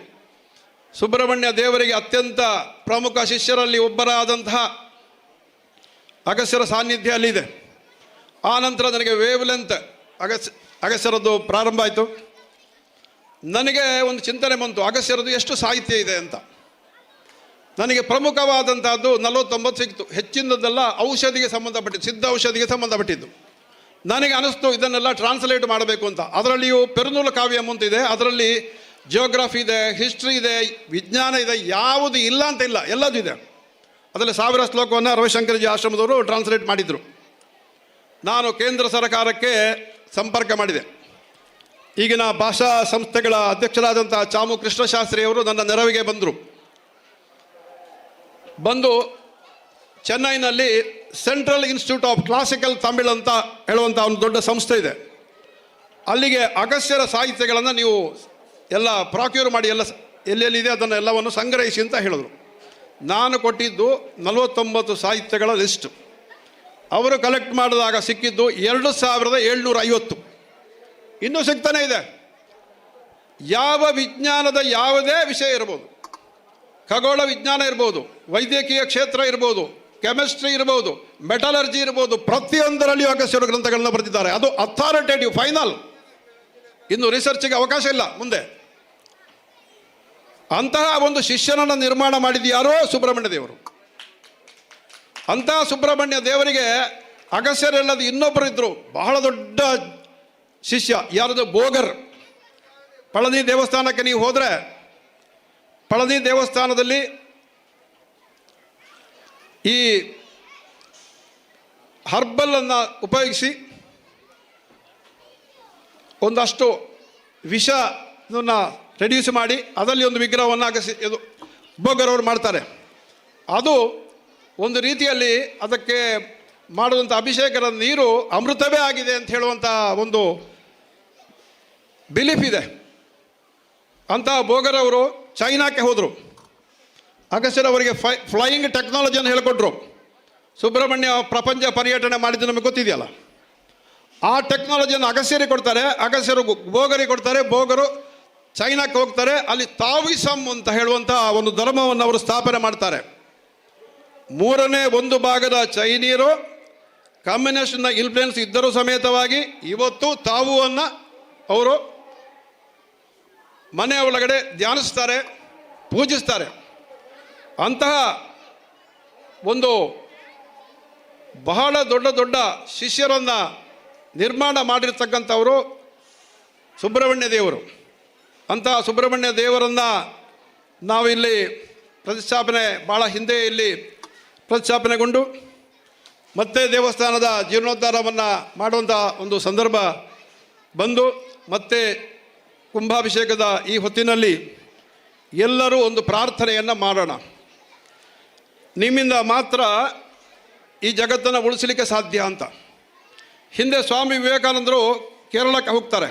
ಸುಬ್ರಹ್ಮಣ್ಯ ದೇವರಿಗೆ ಅತ್ಯಂತ ಪ್ರಮುಖ ಶಿಷ್ಯರಲ್ಲಿ ಒಬ್ಬರಾದಂತಹ ಅಗಸ್ತ್ಯರ ಸಾನ್ನಿಧ್ಯ ಅಲ್ಲಿದೆ. ಆ ನಂತರ ನನಗೆ ವೇವ್ ಲೆಂತ್ ಅಗಸ್ತ್ಯರದ್ದು ಪ್ರಾರಂಭ ಆಯಿತು. ನನಗೆ ಒಂದು ಚಿಂತನೆ ಬಂತು, ಅಗಸ್ತ್ಯರದ್ದು ಎಷ್ಟು ಸಾಹಿತ್ಯ ಇದೆ ಅಂತ. ನನಗೆ ಪ್ರಮುಖವಾದಂತಹದ್ದು 49 ಸಿಕ್ತು. ಹೆಚ್ಚಿನದೆಲ್ಲ ಔಷಧಿಗೆ ಸಂಬಂಧಪಟ್ಟಿದ್ದು, ಸಿದ್ಧ ಔಷಧಿಗೆ ಸಂಬಂಧಪಟ್ಟಿದ್ದು. ನನಗೆ ಅನಿಸ್ತು ಇದನ್ನೆಲ್ಲ ಟ್ರಾನ್ಸ್ಲೇಟ್ ಮಾಡಬೇಕು ಅಂತ. ಅದರಲ್ಲಿಯೂ ಪೆರುನೂಲು ಕಾವ್ಯಂ ಅಂತಿದೆ, ಅದರಲ್ಲಿ ಜಿಯೋಗ್ರಫಿ ಇದೆ, ಹಿಸ್ಟ್ರಿ ಇದೆ, ವಿಜ್ಞಾನ ಇದೆ, ಯಾವುದು ಇಲ್ಲ ಅಂತ ಇಲ್ಲ, ಎಲ್ಲದೂ ಇದೆ. ಅದರಲ್ಲಿ 1000 ಶ್ಲೋಕವನ್ನು ರವಿಶಂಕರ್ಜಿ ಆಶ್ರಮದವರು ಟ್ರಾನ್ಸ್ಲೇಟ್ ಮಾಡಿದರು. ನಾನು ಕೇಂದ್ರ ಸರ್ಕಾರಕ್ಕೆ ಸಂಪರ್ಕ ಮಾಡಿದೆ. ಈಗಿನ ಭಾಷಾ ಸಂಸ್ಥೆಗಳ ಅಧ್ಯಕ್ಷರಾದಂಥ ಚಾಮು ಕೃಷ್ಣಶಾಸ್ತ್ರಿಯವರು ನನ್ನ ನೆರವಿಗೆ ಬಂದರು. ಬಂದು ಚೆನ್ನೈನಲ್ಲಿ central institute of classical Tamil ಅಂತ ಹೇಳುವಂಥ ಒಂದು ದೊಡ್ಡ ಸಂಸ್ಥೆ ಇದೆ. ಅಲ್ಲಿಗೆ ಅಗಸ್ತ್ಯರ ಸಾಹಿತ್ಯಗಳನ್ನು ನೀವು ಎಲ್ಲ ಪ್ರಾಕ್ಯೂರ್ ಮಾಡಿ, ಎಲ್ಲ ಎಲ್ಲೆಲ್ಲಿದೆ ಅದನ್ನು ಎಲ್ಲವನ್ನು ಸಂಗ್ರಹಿಸಿ ಅಂತ ಹೇಳಿದ್ರು. ನಾನು ಕೊಟ್ಟಿದ್ದು 49 ಸಾಹಿತ್ಯಗಳ ಲಿಸ್ಟ್. ಅವರು ಕಲೆಕ್ಟ್ ಮಾಡಿದಾಗ ಸಿಕ್ಕಿದ್ದು 2750. ಇನ್ನೂ ಸಿಗ್ತಾನೆ ಇದೆ. ಯಾವ ವಿಜ್ಞಾನದ ಯಾವುದೇ ವಿಷಯ ಇರ್ಬೋದು, ಖಗೋಳ ವಿಜ್ಞಾನ ಇರ್ಬೋದು, ವೈದ್ಯಕೀಯ ಕ್ಷೇತ್ರ ಇರ್ಬೋದು, ಕೆಮಿಸ್ಟ್ರಿ ಇರ್ಬೋದು, ಮೆಟಲರ್ಜಿ ಇರ್ಬೋದು, ಪ್ರತಿಯೊಂದರಲ್ಲಿಯೂ ಅಗಸ್ತ್ಯರು ಗ್ರಂಥಗಳನ್ನು ಬರೆದಿದ್ದಾರೆ. ಅದು ಅಥಾರಿಟೇಟಿವ್, ಫೈನಲ್. ಇನ್ನು ರಿಸರ್ಚ್ಗೆ ಅವಕಾಶ ಇಲ್ಲ ಮುಂದೆ. ಅಂತಹ ಒಂದು ಶಿಷ್ಯನನ್ನು ನಿರ್ಮಾಣ ಮಾಡಿದ ಯಾರೋ ಸುಬ್ರಹ್ಮಣ್ಯ ದೇವರು. ಅಂತಹ ಸುಬ್ರಹ್ಮಣ್ಯ ದೇವರಿಗೆ ಅಗಸ್ಯರೆಲ್ಲದ ಇನ್ನೊಬ್ಬರು ಇದ್ದರು, ಬಹಳ ದೊಡ್ಡ ಶಿಷ್ಯ, ಯಾರದು? ಬೋಗರ್. ಪಳನಿ ದೇವಸ್ಥಾನಕ್ಕೆ ನೀವು ಹೋದರೆ ಪಳನಿ ದೇವಸ್ಥಾನದಲ್ಲಿ ಈ ಹರ್ಬಲನ್ನು ಉಪಯೋಗಿಸಿ ಒಂದಷ್ಟು ವಿಷವನ್ನು ರೆಡ್ಯೂಸ್ ಮಾಡಿ ಅದರಲ್ಲಿ ಒಂದು ವಿಗ್ರಹವನ್ನು ಅಗಸಿ ಇದು ಬೋಗರವರು ಮಾಡ್ತಾರೆ. ಅದು ಒಂದು ರೀತಿಯಲ್ಲಿ ಅದಕ್ಕೆ ಮಾಡುವಂಥ ಅಭಿಷೇಕದ ನೀರು ಅಮೃತವೇ ಆಗಿದೆ ಅಂತ ಹೇಳುವಂಥ ಒಂದು ಬಿಲೀಫ್ ಇದೆ. ಅಂತಹ ಬೋಗರವರು ಚೈನಾಕ್ಕೆ ಹೋದರು. ಅಗಸ್ತ್ಯರವರಿಗೆ ಫ್ಲೈಯಿಂಗ್ ಟೆಕ್ನಾಲಜಿಯನ್ನು ಹೇಳಿಕೊಟ್ರು. ಸುಬ್ರಹ್ಮಣ್ಯ ಪ್ರಪಂಚ ಪರ್ಯಟನೆ ಮಾಡಿದ್ದು ನಮಗೆ ಗೊತ್ತಿದೆಯಲ್ಲ. ಆ ಟೆಕ್ನಾಲಜಿಯನ್ನು ಅಗಸ್ತ್ಯರಿಗೆ ಕೊಡ್ತಾರೆ, ಅಗಸ್ತ್ಯರು ಬೋಗರಿಗೆ ಕೊಡ್ತಾರೆ, ಬೋಗರು ಚೈನಾಕ್ಕೆ ಹೋಗ್ತಾರೆ. ಅಲ್ಲಿ ತಾವಿಸಮ್ ಅಂತ ಹೇಳುವಂಥ ಒಂದು ಧರ್ಮವನ್ನು ಅವರು ಸ್ಥಾಪನೆ ಮಾಡ್ತಾರೆ. ಮೂರನೇ ಒಂದು ಭಾಗದ ಚೈನೀಯರು ಕಮ್ಯುನಿಸ್ಟ್ನ ಇನ್ಫ್ಲುಯೆನ್ಸ್ ಇದ್ದರೂ ಸಮೇತವಾಗಿ ಇವತ್ತು ತಾವುವನ್ನು ಅವರು ಮನೆಯ ಒಳಗಡೆ ಧ್ಯಾನಿಸ್ತಾರೆ, ಪೂಜಿಸ್ತಾರೆ. ಅಂತಹ ಒಂದು ಬಹಳ ದೊಡ್ಡ ದೊಡ್ಡ ಶಿಷ್ಯರನ್ನು ನಿರ್ಮಾಣ ಮಾಡಿರ್ತಕ್ಕಂಥವರು ಸುಬ್ರಹ್ಮಣ್ಯ ದೇವರು. ಅಂತಹ ಸುಬ್ರಹ್ಮಣ್ಯ ದೇವರನ್ನು ನಾವಿಲ್ಲಿ ಪ್ರತಿಷ್ಠಾಪನೆ ಭಾಳ ಹಿಂದೆ ಇಲ್ಲಿ ಪ್ರತಿಷ್ಠಾಪನೆಗೊಂಡು ಮತ್ತೆ ದೇವಸ್ಥಾನದ ಜೀರ್ಣೋದ್ಧಾರವನ್ನು ಮಾಡುವಂಥ ಒಂದು ಸಂದರ್ಭ ಬಂದು ಮತ್ತೆ ಕುಂಭಾಭಿಷೇಕದ ಈ ಹೊತ್ತಿನಲ್ಲಿ ಎಲ್ಲರೂ ಒಂದು ಪ್ರಾರ್ಥನೆಯನ್ನು ಮಾಡೋಣ. ನಿಮ್ಮಿಂದ ಮಾತ್ರ ಈ ಜಗತ್ತನ್ನು ಉಳಿಸಲಿಕ್ಕೆ ಸಾಧ್ಯ ಅಂತ. ಹಿಂದೆ ಸ್ವಾಮಿ ವಿವೇಕಾನಂದರು ಕೇರಳಕ್ಕೆ ಹೋಗ್ತಾರೆ.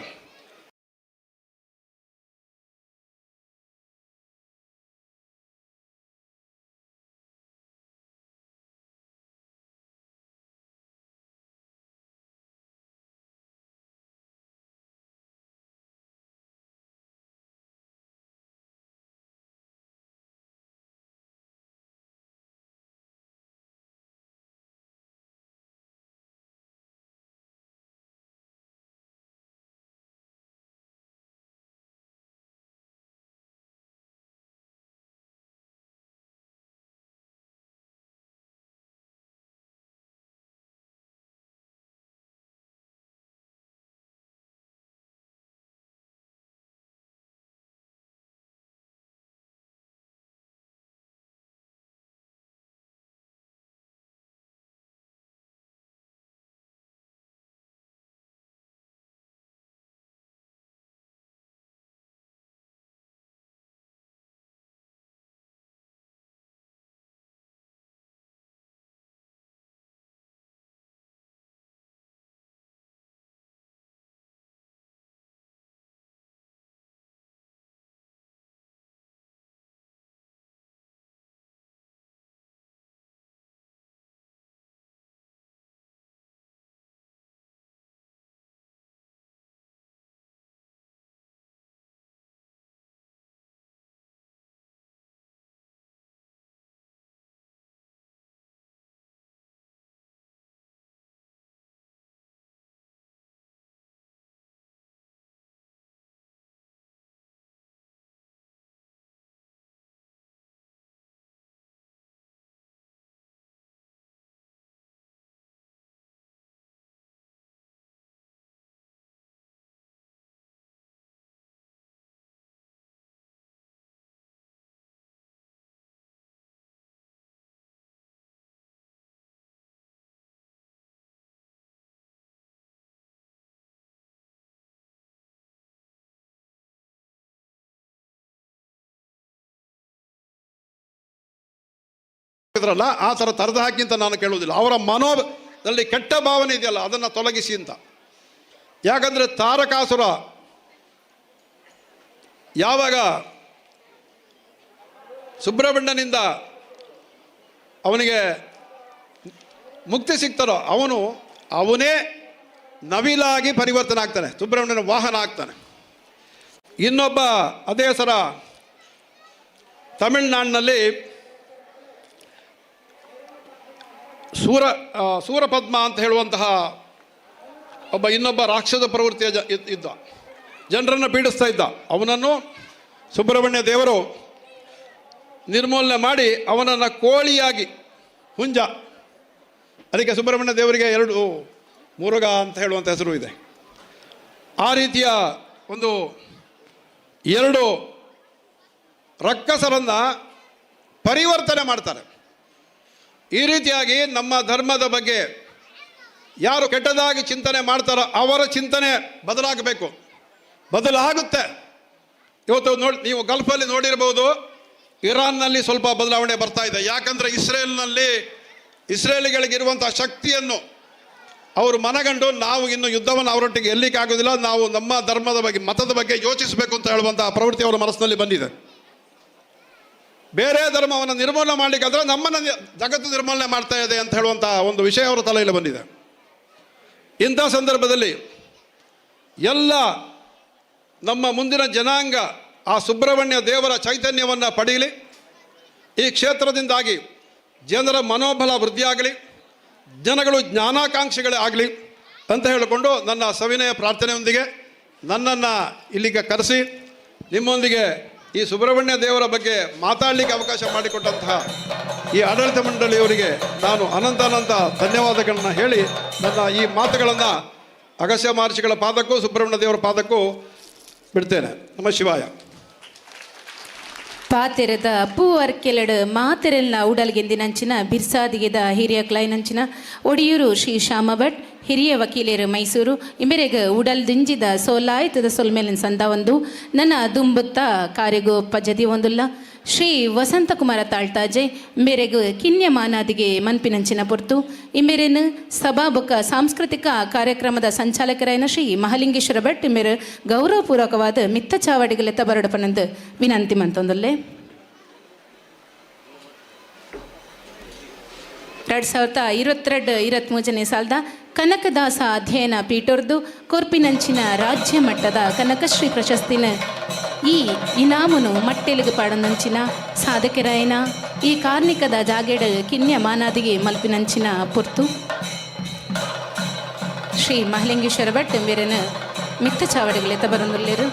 ಇದ್ರಲ್ಲ ಆ ಥರ ತರದ ಹಾಕಿ ಅಂತ ನಾನು ಕೇಳುವುದಿಲ್ಲ. ಅವರ ಮನೋದಲ್ಲಿ ಕೆಟ್ಟ ಭಾವನೆ ಇದೆಯಲ್ಲ ಅದನ್ನು ತೊಲಗಿಸಿ ಅಂತ. ಯಾಕಂದರೆ ತಾರಕಾಸುರ ಯಾವಾಗ ಸುಬ್ರಹ್ಮಣ್ಯನಿಂದ ಅವನಿಗೆ ಮುಕ್ತಿ ಸಿಗ್ತಾರೋ ಅವನೇ ನವಿಲಾಗಿ ಪರಿವರ್ತನೆ ಆಗ್ತಾನೆ, ಸುಬ್ರಹ್ಮಣ್ಯನ ವಾಹನ ಆಗ್ತಾನೆ. ಇನ್ನೊಬ್ಬ ಅದೇ ಸರ ತಮಿಳುನಾಡಿನಲ್ಲಿ ಸೂರಪದ್ಮ ಅಂತ ಹೇಳುವಂತಹ ಒಬ್ಬ ಇನ್ನೊಬ್ಬ ರಾಕ್ಷಸ ಪ್ರವೃತ್ತಿಯ ಇದ್ದ. ಜನರನ್ನು ಪೀಡಿಸ್ತಾ ಇದ್ದ. ಅವನನ್ನು ಸುಬ್ರಹ್ಮಣ್ಯ ದೇವರು ನಿರ್ಮೂಲನೆ ಮಾಡಿ ಅವನನ್ನು ಕೋಳಿಯಾಗಿ ಹುಂಜ, ಅದಕ್ಕೆ ಸುಬ್ರಹ್ಮಣ್ಯ ದೇವರಿಗೆ ಎರಡು ಮುರುಘ ಅಂತ ಹೇಳುವಂಥ ಹೆಸರು ಇದೆ. ಆ ರೀತಿಯ ಒಂದು ಎರಡು ರಕ್ಕಸರನ್ನು ಪರಿವರ್ತನೆ ಮಾಡ್ತಾರೆ. ಈ ರೀತಿಯಾಗಿ ನಮ್ಮ ಧರ್ಮದ ಬಗ್ಗೆ ಯಾರು ಕೆಟ್ಟದಾಗಿ ಚಿಂತನೆ ಮಾಡ್ತಾರೋ ಅವರ ಚಿಂತನೆ ಬದಲಾಗಬೇಕು, ಬದಲಾಗುತ್ತೆ. ಇವತ್ತು ನೋಡಿ, ನೀವು ಗಲ್ಫಲ್ಲಿ ನೋಡಿರ್ಬೋದು, ಇರಾನ್ನಲ್ಲಿ ಸ್ವಲ್ಪ ಬದಲಾವಣೆ ಬರ್ತಾ ಇದೆ. ಯಾಕಂದರೆ ಇಸ್ರೇಲಿಗಳಿಗಿರುವಂಥ ಶಕ್ತಿಯನ್ನು ಅವರು ಮನಗಂಡು ನಾವು ಇನ್ನು ಯುದ್ಧವನ್ನು ಅವರೊಟ್ಟಿಗೆ ಎಲ್ಲಿಕ್ಕೆ ಆಗೋದಿಲ್ಲ, ನಾವು ನಮ್ಮ ಧರ್ಮದ ಬಗ್ಗೆ ಮತದ ಬಗ್ಗೆ ಯೋಚಿಸಬೇಕು ಅಂತ ಹೇಳುವಂಥ ಪ್ರವೃತ್ತಿ ಅವರ ಮನಸ್ಸಿನಲ್ಲಿ ಬಂದಿದೆ. ಬೇರೆ ಧರ್ಮವನ್ನು ನಿರ್ಮೂಲನೆ ಮಾಡಲಿಕ್ಕಾದರೆ ನಮ್ಮನ್ನು ಜಗತ್ತು ನಿರ್ಮೂಲನೆ ಮಾಡ್ತಾ ಇದೆ ಅಂತ ಹೇಳುವಂಥ ಒಂದು ವಿಷಯ ಅವರ ತಲೆಯಲ್ಲಿ ಬಂದಿದೆ. ಇಂಥ ಸಂದರ್ಭದಲ್ಲಿ ಎಲ್ಲ ನಮ್ಮ ಮುಂದಿನ ಜನಾಂಗ ಆ ಸುಬ್ರಹ್ಮಣ್ಯ ದೇವರ ಚೈತನ್ಯವನ್ನು ಪಡೀಲಿ, ಈ ಕ್ಷೇತ್ರದಿಂದಾಗಿ ಜನರ ಮನೋಬಲ ವೃದ್ಧಿಯಾಗಲಿ, ಜನಗಳು ಜ್ಞಾನಾಕಾಂಕ್ಷಿಗಳೇ ಆಗಲಿ ಅಂತ ಹೇಳಿಕೊಂಡು ನನ್ನ ಸವಿನಯ ಪ್ರಾರ್ಥನೆಯೊಂದಿಗೆ ನನ್ನನ್ನು ಇಲ್ಲಿಗೆ ಕರೆಸಿ ನಿಮ್ಮೊಂದಿಗೆ ಈ ಸುಬ್ರಹ್ಮಣ್ಯ ದೇವರ ಬಗ್ಗೆ ಮಾತಾಡಲಿಕ್ಕೆ ಅವಕಾಶ ಮಾಡಿಕೊಟ್ಟಂತಹ ಈ ಆಡಳಿತ ಮಂಡಳಿಯವರಿಗೆ ನಾನು ಅನಂತ ಅನಂತ ಧನ್ಯವಾದಗಳನ್ನು ಹೇಳಿ ನನ್ನ ಈ ಮಾತುಗಳನ್ನು ಅಗಸ್ತ್ಯ ಮಹರ್ಷಿಗಳ ಪಾದಕ್ಕೂ ಸುಬ್ರಹ್ಮಣ್ಯ ದೇವರ ಪಾದಕ್ಕೂ ಬಿಡ್ತೇನೆ. ನಮ್ಮ ಶಿವಾಯ. ಪಾತೆರದ ಪೂವರ್ಕೆಲಡು ಮಾತೆರೆಲ್ನ ಉಡಲ್ಗೆಂದಿನಂಚಿನ ಬಿರ್ಸಾದಿಗೆದ ಹಿರಿಯ ಕ್ಲೈನಂಚಿನ ಒಡಿಯೂರು ಶ್ರೀ ಶ್ಯಾಮ ಭಟ್, ಹಿರಿಯ ವಕೀಲರು ಮೈಸೂರು ಇಂಬೆರೆಗ ಉಡಲ್ ದಿಂಜಿದ ಸೋಲಾಯ್ತದ ಸೊಲ್ಮೇಲಿನ ಸಂದ ಒಂದು ನನ್ನ ದುಂಬುತ್ತ ಕಾರ್ಯಗು ಪಜದಿ ಒಂದುಲ್ಲ ಶ್ರೀ ವಸಂತಕುಮಾರ ತಾಳ್ತಾಜೆ ಇಂಬೆರೆಗು ಕಿನ್ಯ ಮಾನಾದಿಗೆ ಮನ್ಪಿನಂಚಿನ ಪೊರ್ತು ಇಂಬೆರೆನು ಸಭಾಬುಕ ಸಾಂಸ್ಕೃತಿಕ ಕಾರ್ಯಕ್ರಮದ ಸಂಚಾಲಕರಾಯನ ಶ್ರೀ ಮಹಲಿಂಗೇಶ್ವರ ಭಟ್ ಇಂಬೆರು ಗೌರವಪೂರ್ವಕವಾದ ಮಿತ್ತ ಚಾವಡಿಗಲೆತ್ತ ಬರಡಪನಂದು ವಿನಂತಿ ಮಂತೊಂದುಲ್ಲೆ. 2022-23 ಸಾಲದ ಕನಕದಾಸ ಅಧ್ಯಯನ ಪೀಠೋರ್ದು ಕೊರ್ಪಿನಂಚಿನ ರಾಜ್ಯ ಮಟ್ಟದ ಕನಕಶ್ರೀ ಪ್ರಶಸ್ತಿನ ಈ ಇನಾಮುನು ಮಟ್ಟೆಲಿಗೆ ಪಾಡನಂಚಿನ ಸಾಧಕರಾಯನ ಈ ಕಾರ್ಣಿಕದ ಜಾಗೆಡ ಕಿನ್ಯ ಮಾನಾದಿಗೆ ಮಲ್ಪಿನಂಚಿನ ಪೊರ್ತು ಶ್ರೀ ಮಹಲಿಂಗೇಶ್ವರ ಭಟ್ ಮೇರನ ಮಿತ್ತ ಚಾವಡಿಗಳೆತ್ತ ಬರಂದುಲ್ಲೇರು.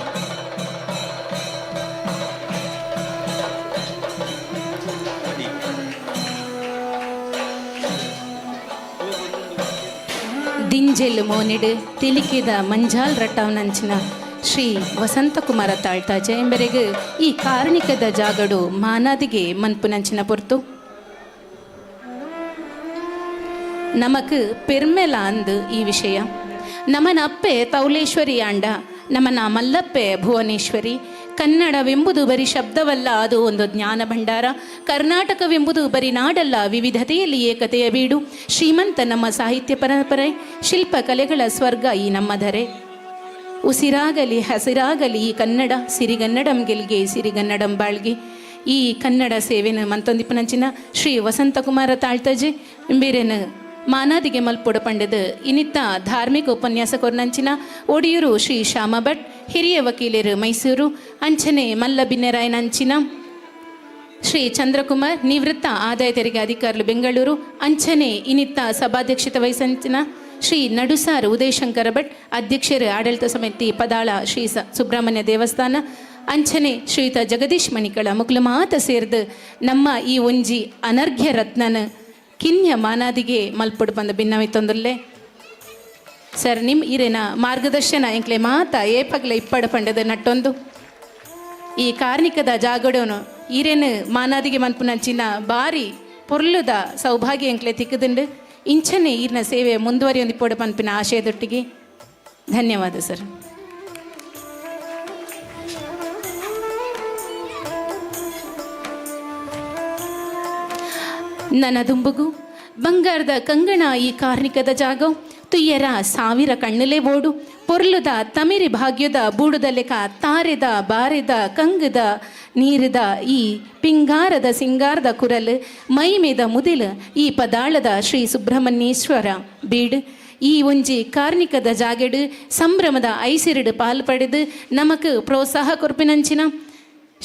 ದಿಂಜೆಲ್ ಮೋನಿಡು ತೆಲಿಕೆದ ಮಂಜಾಲ್ ರಟ್ಟವನಂಚಿನ ಶ್ರೀ ವಸಂತಕುಮಾರ ತಾಳ್ತಾಜೆ ಎಂಬರೆಗೆ ಈ ಕಾರಣಿಕದ ಜಾಗಡು ಮಾನಾದಿಗೆ ಮನ್ಪುನಂಚಿನ ಪೊರ್ತು ನಮಕ್ ಪೆರ್ಮೆಲ ಅಂದು ಈ ವಿಷಯ. ನಮನ ಅಪ್ಪೆ ತೌಲೇಶ್ವರಿ ಆಂಡ, ನಮನ ಮಲ್ಲಪ್ಪೆ ಭುವನೇಶ್ವರಿ. ಕನ್ನಡವೆಂಬುದು ಬರೀ ಶಬ್ದವಲ್ಲ, ಅದು ಒಂದು ಜ್ಞಾನ ಭಂಡಾರ. ಕರ್ನಾಟಕವೆಂಬುದು ಬರೀ ನಾಡಲ್ಲ, ವಿವಿಧತೆಯಲ್ಲಿ ಏಕತೆಯ ಬೀಡು. ಶ್ರೀಮಂತ ನಮ್ಮ ಸಾಹಿತ್ಯ ಪರಂಪರೆ, ಶಿಲ್ಪಕಲೆಗಳ ಸ್ವರ್ಗ ಈ ನಮ್ಮ ಧರೆ. ಉಸಿರಾಗಲಿ ಹಸಿರಾಗಲಿ ಈ ಕನ್ನಡ, ಸಿರಿಗನ್ನಡಂ ಗೆಲ್ಗೆ ಸಿರಿಗನ್ನಡಂ ಬಾಳ್ಗೆ. ಈ ಕನ್ನಡ ಸೇವೆನ ಮಂತೊಂದಿಪ್ಪನಂಚಿನ ಶ್ರೀ ವಸಂತಕುಮಾರ ತಾಳ್ತಜೆ ಬೇರೆನ ಮಾನಾದಿಗೆ ಮಲ್ಪೊಡ ಪಂಡದ ಇನ್ನಿತ್ತ ಧಾರ್ಮಿಕ ಉಪನ್ಯಾಸ ಕೊರ್ನಂಚಿನ ಒಡಿಯೂರು ಶ್ರೀ ಶ್ಯಾಮ ಭಟ್, ಹಿರಿಯ ವಕೀಲರು ಮೈಸೂರು, ಅಂಚನೆ ಮಲ್ಲ ಬಿನ್ನೆರಾಯನಂಚಿನ ಶ್ರೀ ಚಂದ್ರಕುಮಾರ್, ನಿವೃತ್ತ ಆದಾಯ ತೆರಿಗೆ ಅಧಿಕಾರಿಗಳು ಬೆಂಗಳೂರು, ಅಂಚನೆ ಇನ್ನಿತ್ತ ಸಭಾಧ್ಯಕ್ಷತೆ ವಹಿಸಂಚಿನ ಶ್ರೀ ನಡುಸಾರ್ ಉದಯಶಂಕರ ಭಟ್, ಅಧ್ಯಕ್ಷರು ಆಡಳಿತ ಸಮಿತಿ ಪದಾಳ ಶ್ರೀ ಸುಬ್ರಹ್ಮಣ್ಯ ದೇವಸ್ಥಾನ, ಅಂಚನೆ ಶ್ರೀಯುತ ಜಗದೀಶ್ ಮಣಿಕಳ ಮುಕ್ಲು ಮಾತ ಸೇರ್ದು ನಮ್ಮ ಈ ಒಂಜಿ ಅನರ್ಘ್ಯ ರತ್ನನ ಕಿನ್ಯ ಮಾನಾದಿಗೆ ಮಲ್ಪೊಡು ಬಂದ ಭಿನ್ನವಿತ್ತೊಂದುಲ್ಲೆ. ಸರ್, ನಿಮ್ ಇರೇನ ಮಾರ್ಗದರ್ಶನ ಎಂಕ್ಲೆ ಮಾತ ಏಪಗ್ಲ ಇಪ್ಪಡ ಪಂಡದ ನಟ್ಟೊಂದು ಈ ಕಾರ್ಣಿಕದ ಜಾಗಡೋನು ಈರೇನು ಮಾನಾದಿಗೆ ಮನ್ಪುನಂಚಿನ ಬಾರಿ ಪೊರ್ಲುದ ಸೌಭಾಗ್ಯ ಎಂಕ್ಲೆ ತಿಕ್ಕದುಂಡು. ಇಂಚನೆ ಈರ್ನ ಸೇವೆ ಮುಂದುವರಿಯೊಂದು ಪೋಡ ಪನ್ಪಿನ ಆಶಯದೊಟ್ಟಿಗೆ ಧನ್ಯವಾದ ಸರ್. ನನ್ನ ದುಂಬುಗು ಬಂಗಾರದ ಕಂಗಣ ಈ ಕಾರ್ಣಿಕದ ಜಾಗ ತುಯ್ಯರ ಸಾವಿರ ಕಣ್ಣುಲೆ ಬೋಡು ಪೊರ್ಲುದ ತಮಿರಿ ಭಾಗ್ಯದ ಬೂಡುದ ಲೆಕ್ಕ ತಾರೆದ ಬಾರೆದ ಕಂಗದ ನೀರಿದ ಈ ಪಿಂಗಾರದ ಸಿಂಗಾರದ ಕುರಲ್ ಮೈಮೇದ ಮುದಿಲ್ ಈ ಪದಾಳದ ಶ್ರೀ ಸುಬ್ರಹ್ಮಣ್ಯೇಶ್ವರ ಬೀಡು ಈ ಒಂಜಿ ಕಾರ್ಣಿಕದ ಜಾಗೆಡು ಸಂಭ್ರಮದ ಐಸಿರಿಡು ಪಾಲು ಪಡೆದು ನಮಕ್ ಪ್ರೋತ್ಸಾಹ ಕೊರ್ಪಿನಂಚಿನ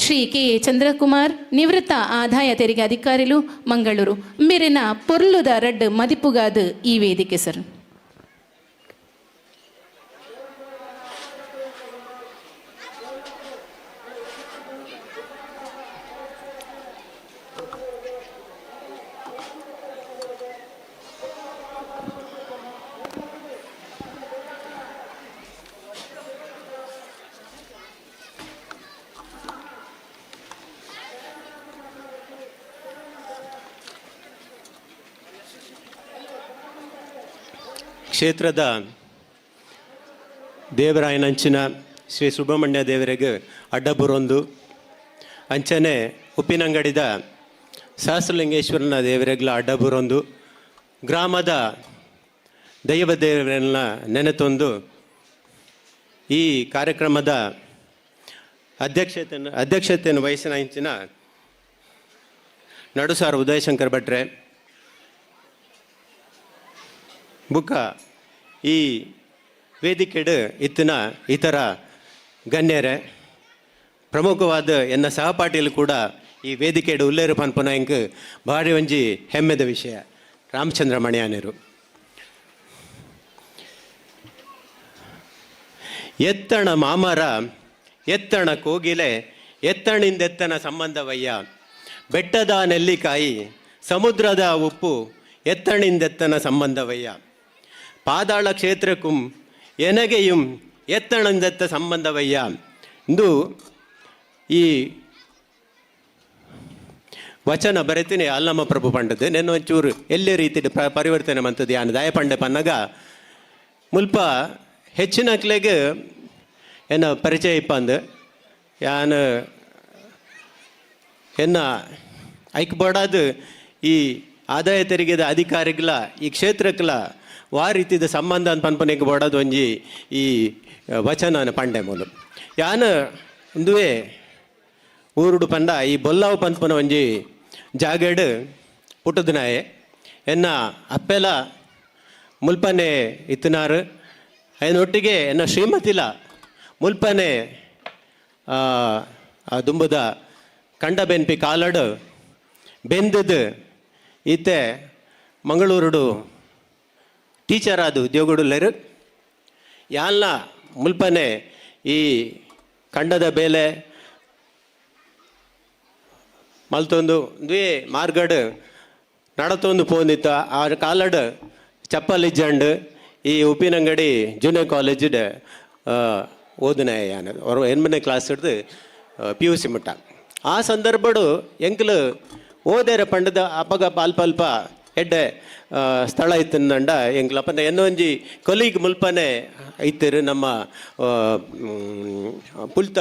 ಶ್ರೀ ಕೆ ಚಂದ್ರಕುಮಾರ್, ನಿವೃತ್ತ ಆದಾಯ ತೆರಿಗೆ ಅಧಿಕಾರಿಲು ಮಂಗಳೂರು ಮೇರಿನ ಪೊರ್ಲುದ ರಡ್ಡು ಮದಿಪುಗಾದ ಈ ವೇದಿಕೆ ಸರ್. ಕ್ಷೇತ್ರದ ದೇವರಾಯನಂಚಿನ ಶ್ರೀ ಸುಬ್ರಹ್ಮಣ್ಯ ದೇವರಿಗೆ ಅಡ್ಡಬುರೊಂದು ಅಂಚನೆ ಉಪ್ಪಿನಂಗಡಿದ ಸಹಸ್ರಲಿಂಗೇಶ್ವರನ ದೇವರೆಗ್ಲ ಅಡ್ಡಬುರೊಂದು ಗ್ರಾಮದ ದೈವ ದೇವರನ್ನ ನೆನೆತೊಂದು ಈ ಕಾರ್ಯಕ್ರಮದ ಅಧ್ಯಕ್ಷತೆಯನ್ನು ಅಧ್ಯಕ್ಷತೆಯನ್ನು ವಹಿಸಿನ ಇಂಚಿನ ನಡುಸಾರ್ ಉದಯಶಂಕರ್ ಭಟ್ರೆ ಬುಕ್ಕ ಈ ವೇದಿಕೆಡು ಇತ್ತಿನ ಇತರ ಗಣ್ಯರೇ, ಪ್ರಮುಖವಾದ ಎನ್ನ ಸಹಪಾಠಿಗಳು ಕೂಡ ಈ ವೇದಿಕೆಡು ಉಲ್ಲೇರು ಪನ್ಪುನ ಎಂಕ್ ಭಾರಿ ಒಂಜಿ ಹೆಮ್ಮೆದ ವಿಷಯ. ರಾಮಚಂದ್ರ ಮಣಿಯಾನರು ಎತ್ತಣ ಮಾಮರ ಎತ್ತಣ ಕೋಗಿಲೆ ಎತ್ತಣಿಂದೆತ್ತನ ಸಂಬಂಧವಯ್ಯ, ಬೆಟ್ಟದ ನೆಲ್ಲಿಕಾಯಿ ಸಮುದ್ರದ ಉಪ್ಪು ಎತ್ತಣಿಂದೆತ್ತನ ಸಂಬಂಧವಯ್ಯ, ಪಾದಾಳ ಕ್ಷೇತ್ರಕ್ಕೂ ಎನಗೆയും ಎತ್ತಣಂದೆತ್ತ ಸಂಬಂಧವಯ್ಯ ಇಂದು ಈ ವಚನ ಬರೆತೀನಿ ಅಲ್ಲಮ್ಮ ಪ್ರಭು ಪಂಡದ್ದು. ನೆನ್ನ ಒಂಚೂರು ಎಲ್ಲೇ ರೀತಿ ಪರಿವರ್ತನೆ ಮಂತದ್ದು ಯಾನು ದಯ ಪಂಡೆ ಪನ್ನಗ ಮುಲ್ಪ ಹೆಚ್ಚಿನಕ್ಲೆಗ್ ಎನ್ನ ಪರಿಚಯ ಇಪ್ಪಂದು ಯಾನ್ ಎನ್ನ ಐಕ್ ಬೋಡಾದ ಈ ಆದಾಯ ತೆರಿಗೆದ ಅಧಿಕಾರಿಗಳ ಈ ಕ್ಷೇತ್ರಕ್ಲ ವಾ ರೀತಿದ ಸಂಬಂಧ ಅಂತ ಪನ್ಪನೆಗ್ ಬೋಡಾದ ಒಂಜಿ ಈ ವಚನನ ಪಂಡೆ ಮೂಲು ಯಾನ್ ಉಂದುವೇ ಊರುಡು ಪಂಡ ಈ ಬೊಲ್ಲಾವು ಪನ್ಪುನ ಒಂಜಿ ಜಾಗಡ್ ಪುಟ್ಟುದನಾಯೆ ಎನ್ನ ಅಪ್ಪೆಲ ಮುಲ್ಪನೆ ಇತ್ತನಾರು ಒಟ್ಟಿಗೆ ಎನ್ನ ಶ್ರೀಮತಿಲ ಮುಲ್ಪನೆ ದುಂಬುದ ಕಂಡ ಬೆನ್ಪಿ ಕಾಲಡು ಬೆಂದದು ಈತೆ ಮಂಗಳೂರುಡು ಟೀಚರ್ ಆದ ಉದ್ಯೋಗಡುಲ್ಲೆರು ಯಾಲ್ನ ಮುಲ್ಪನೆ ಈ ಕಂಡದ ಬೇಲೆ ಮಲ್ತೊಂದು ದ್ವೇ ಮಾರ್ಗಡ್ ನಡತೊಂದು ಪೋಂದಿತ್ತ ಆ ಕಾಲಡ್ ಚಪ್ಪಲ್ ಇಜ್ಜಂಡ್ ಈ ಉಪ್ಪಿನಂಗಡಿ ಜೂನಿಯರ್ ಕಾಲೇಜಿಡ್ ಓದನೆ ಯಾನ್ ಎನ್ಮನೆ ಕ್ಲಾಸ್ ಹಿಡ್ದು ಪಿ ಯು ಸಿ ಮುಟ್ಟ. ಆ ಸಂದರ್ಭಡು ಎಂಕ್ಲು ಓದೇರ ಪಂಡದ ಅಪಗ ಅಲ್ಪ ಅಲ್ಪ ಎಡ್ಡೆ ಸ್ಥಳ ಇತ್ತಂಡ ಎಂಕ್ಲು ಅಪ್ಪನ ಎನ್ನೊಂಜಿ ಕೊಲೀಗ್ ಮುಲ್ಪನೆ ಇತ್ತಿರು ನಮ್ಮ ಪುಲ್ತ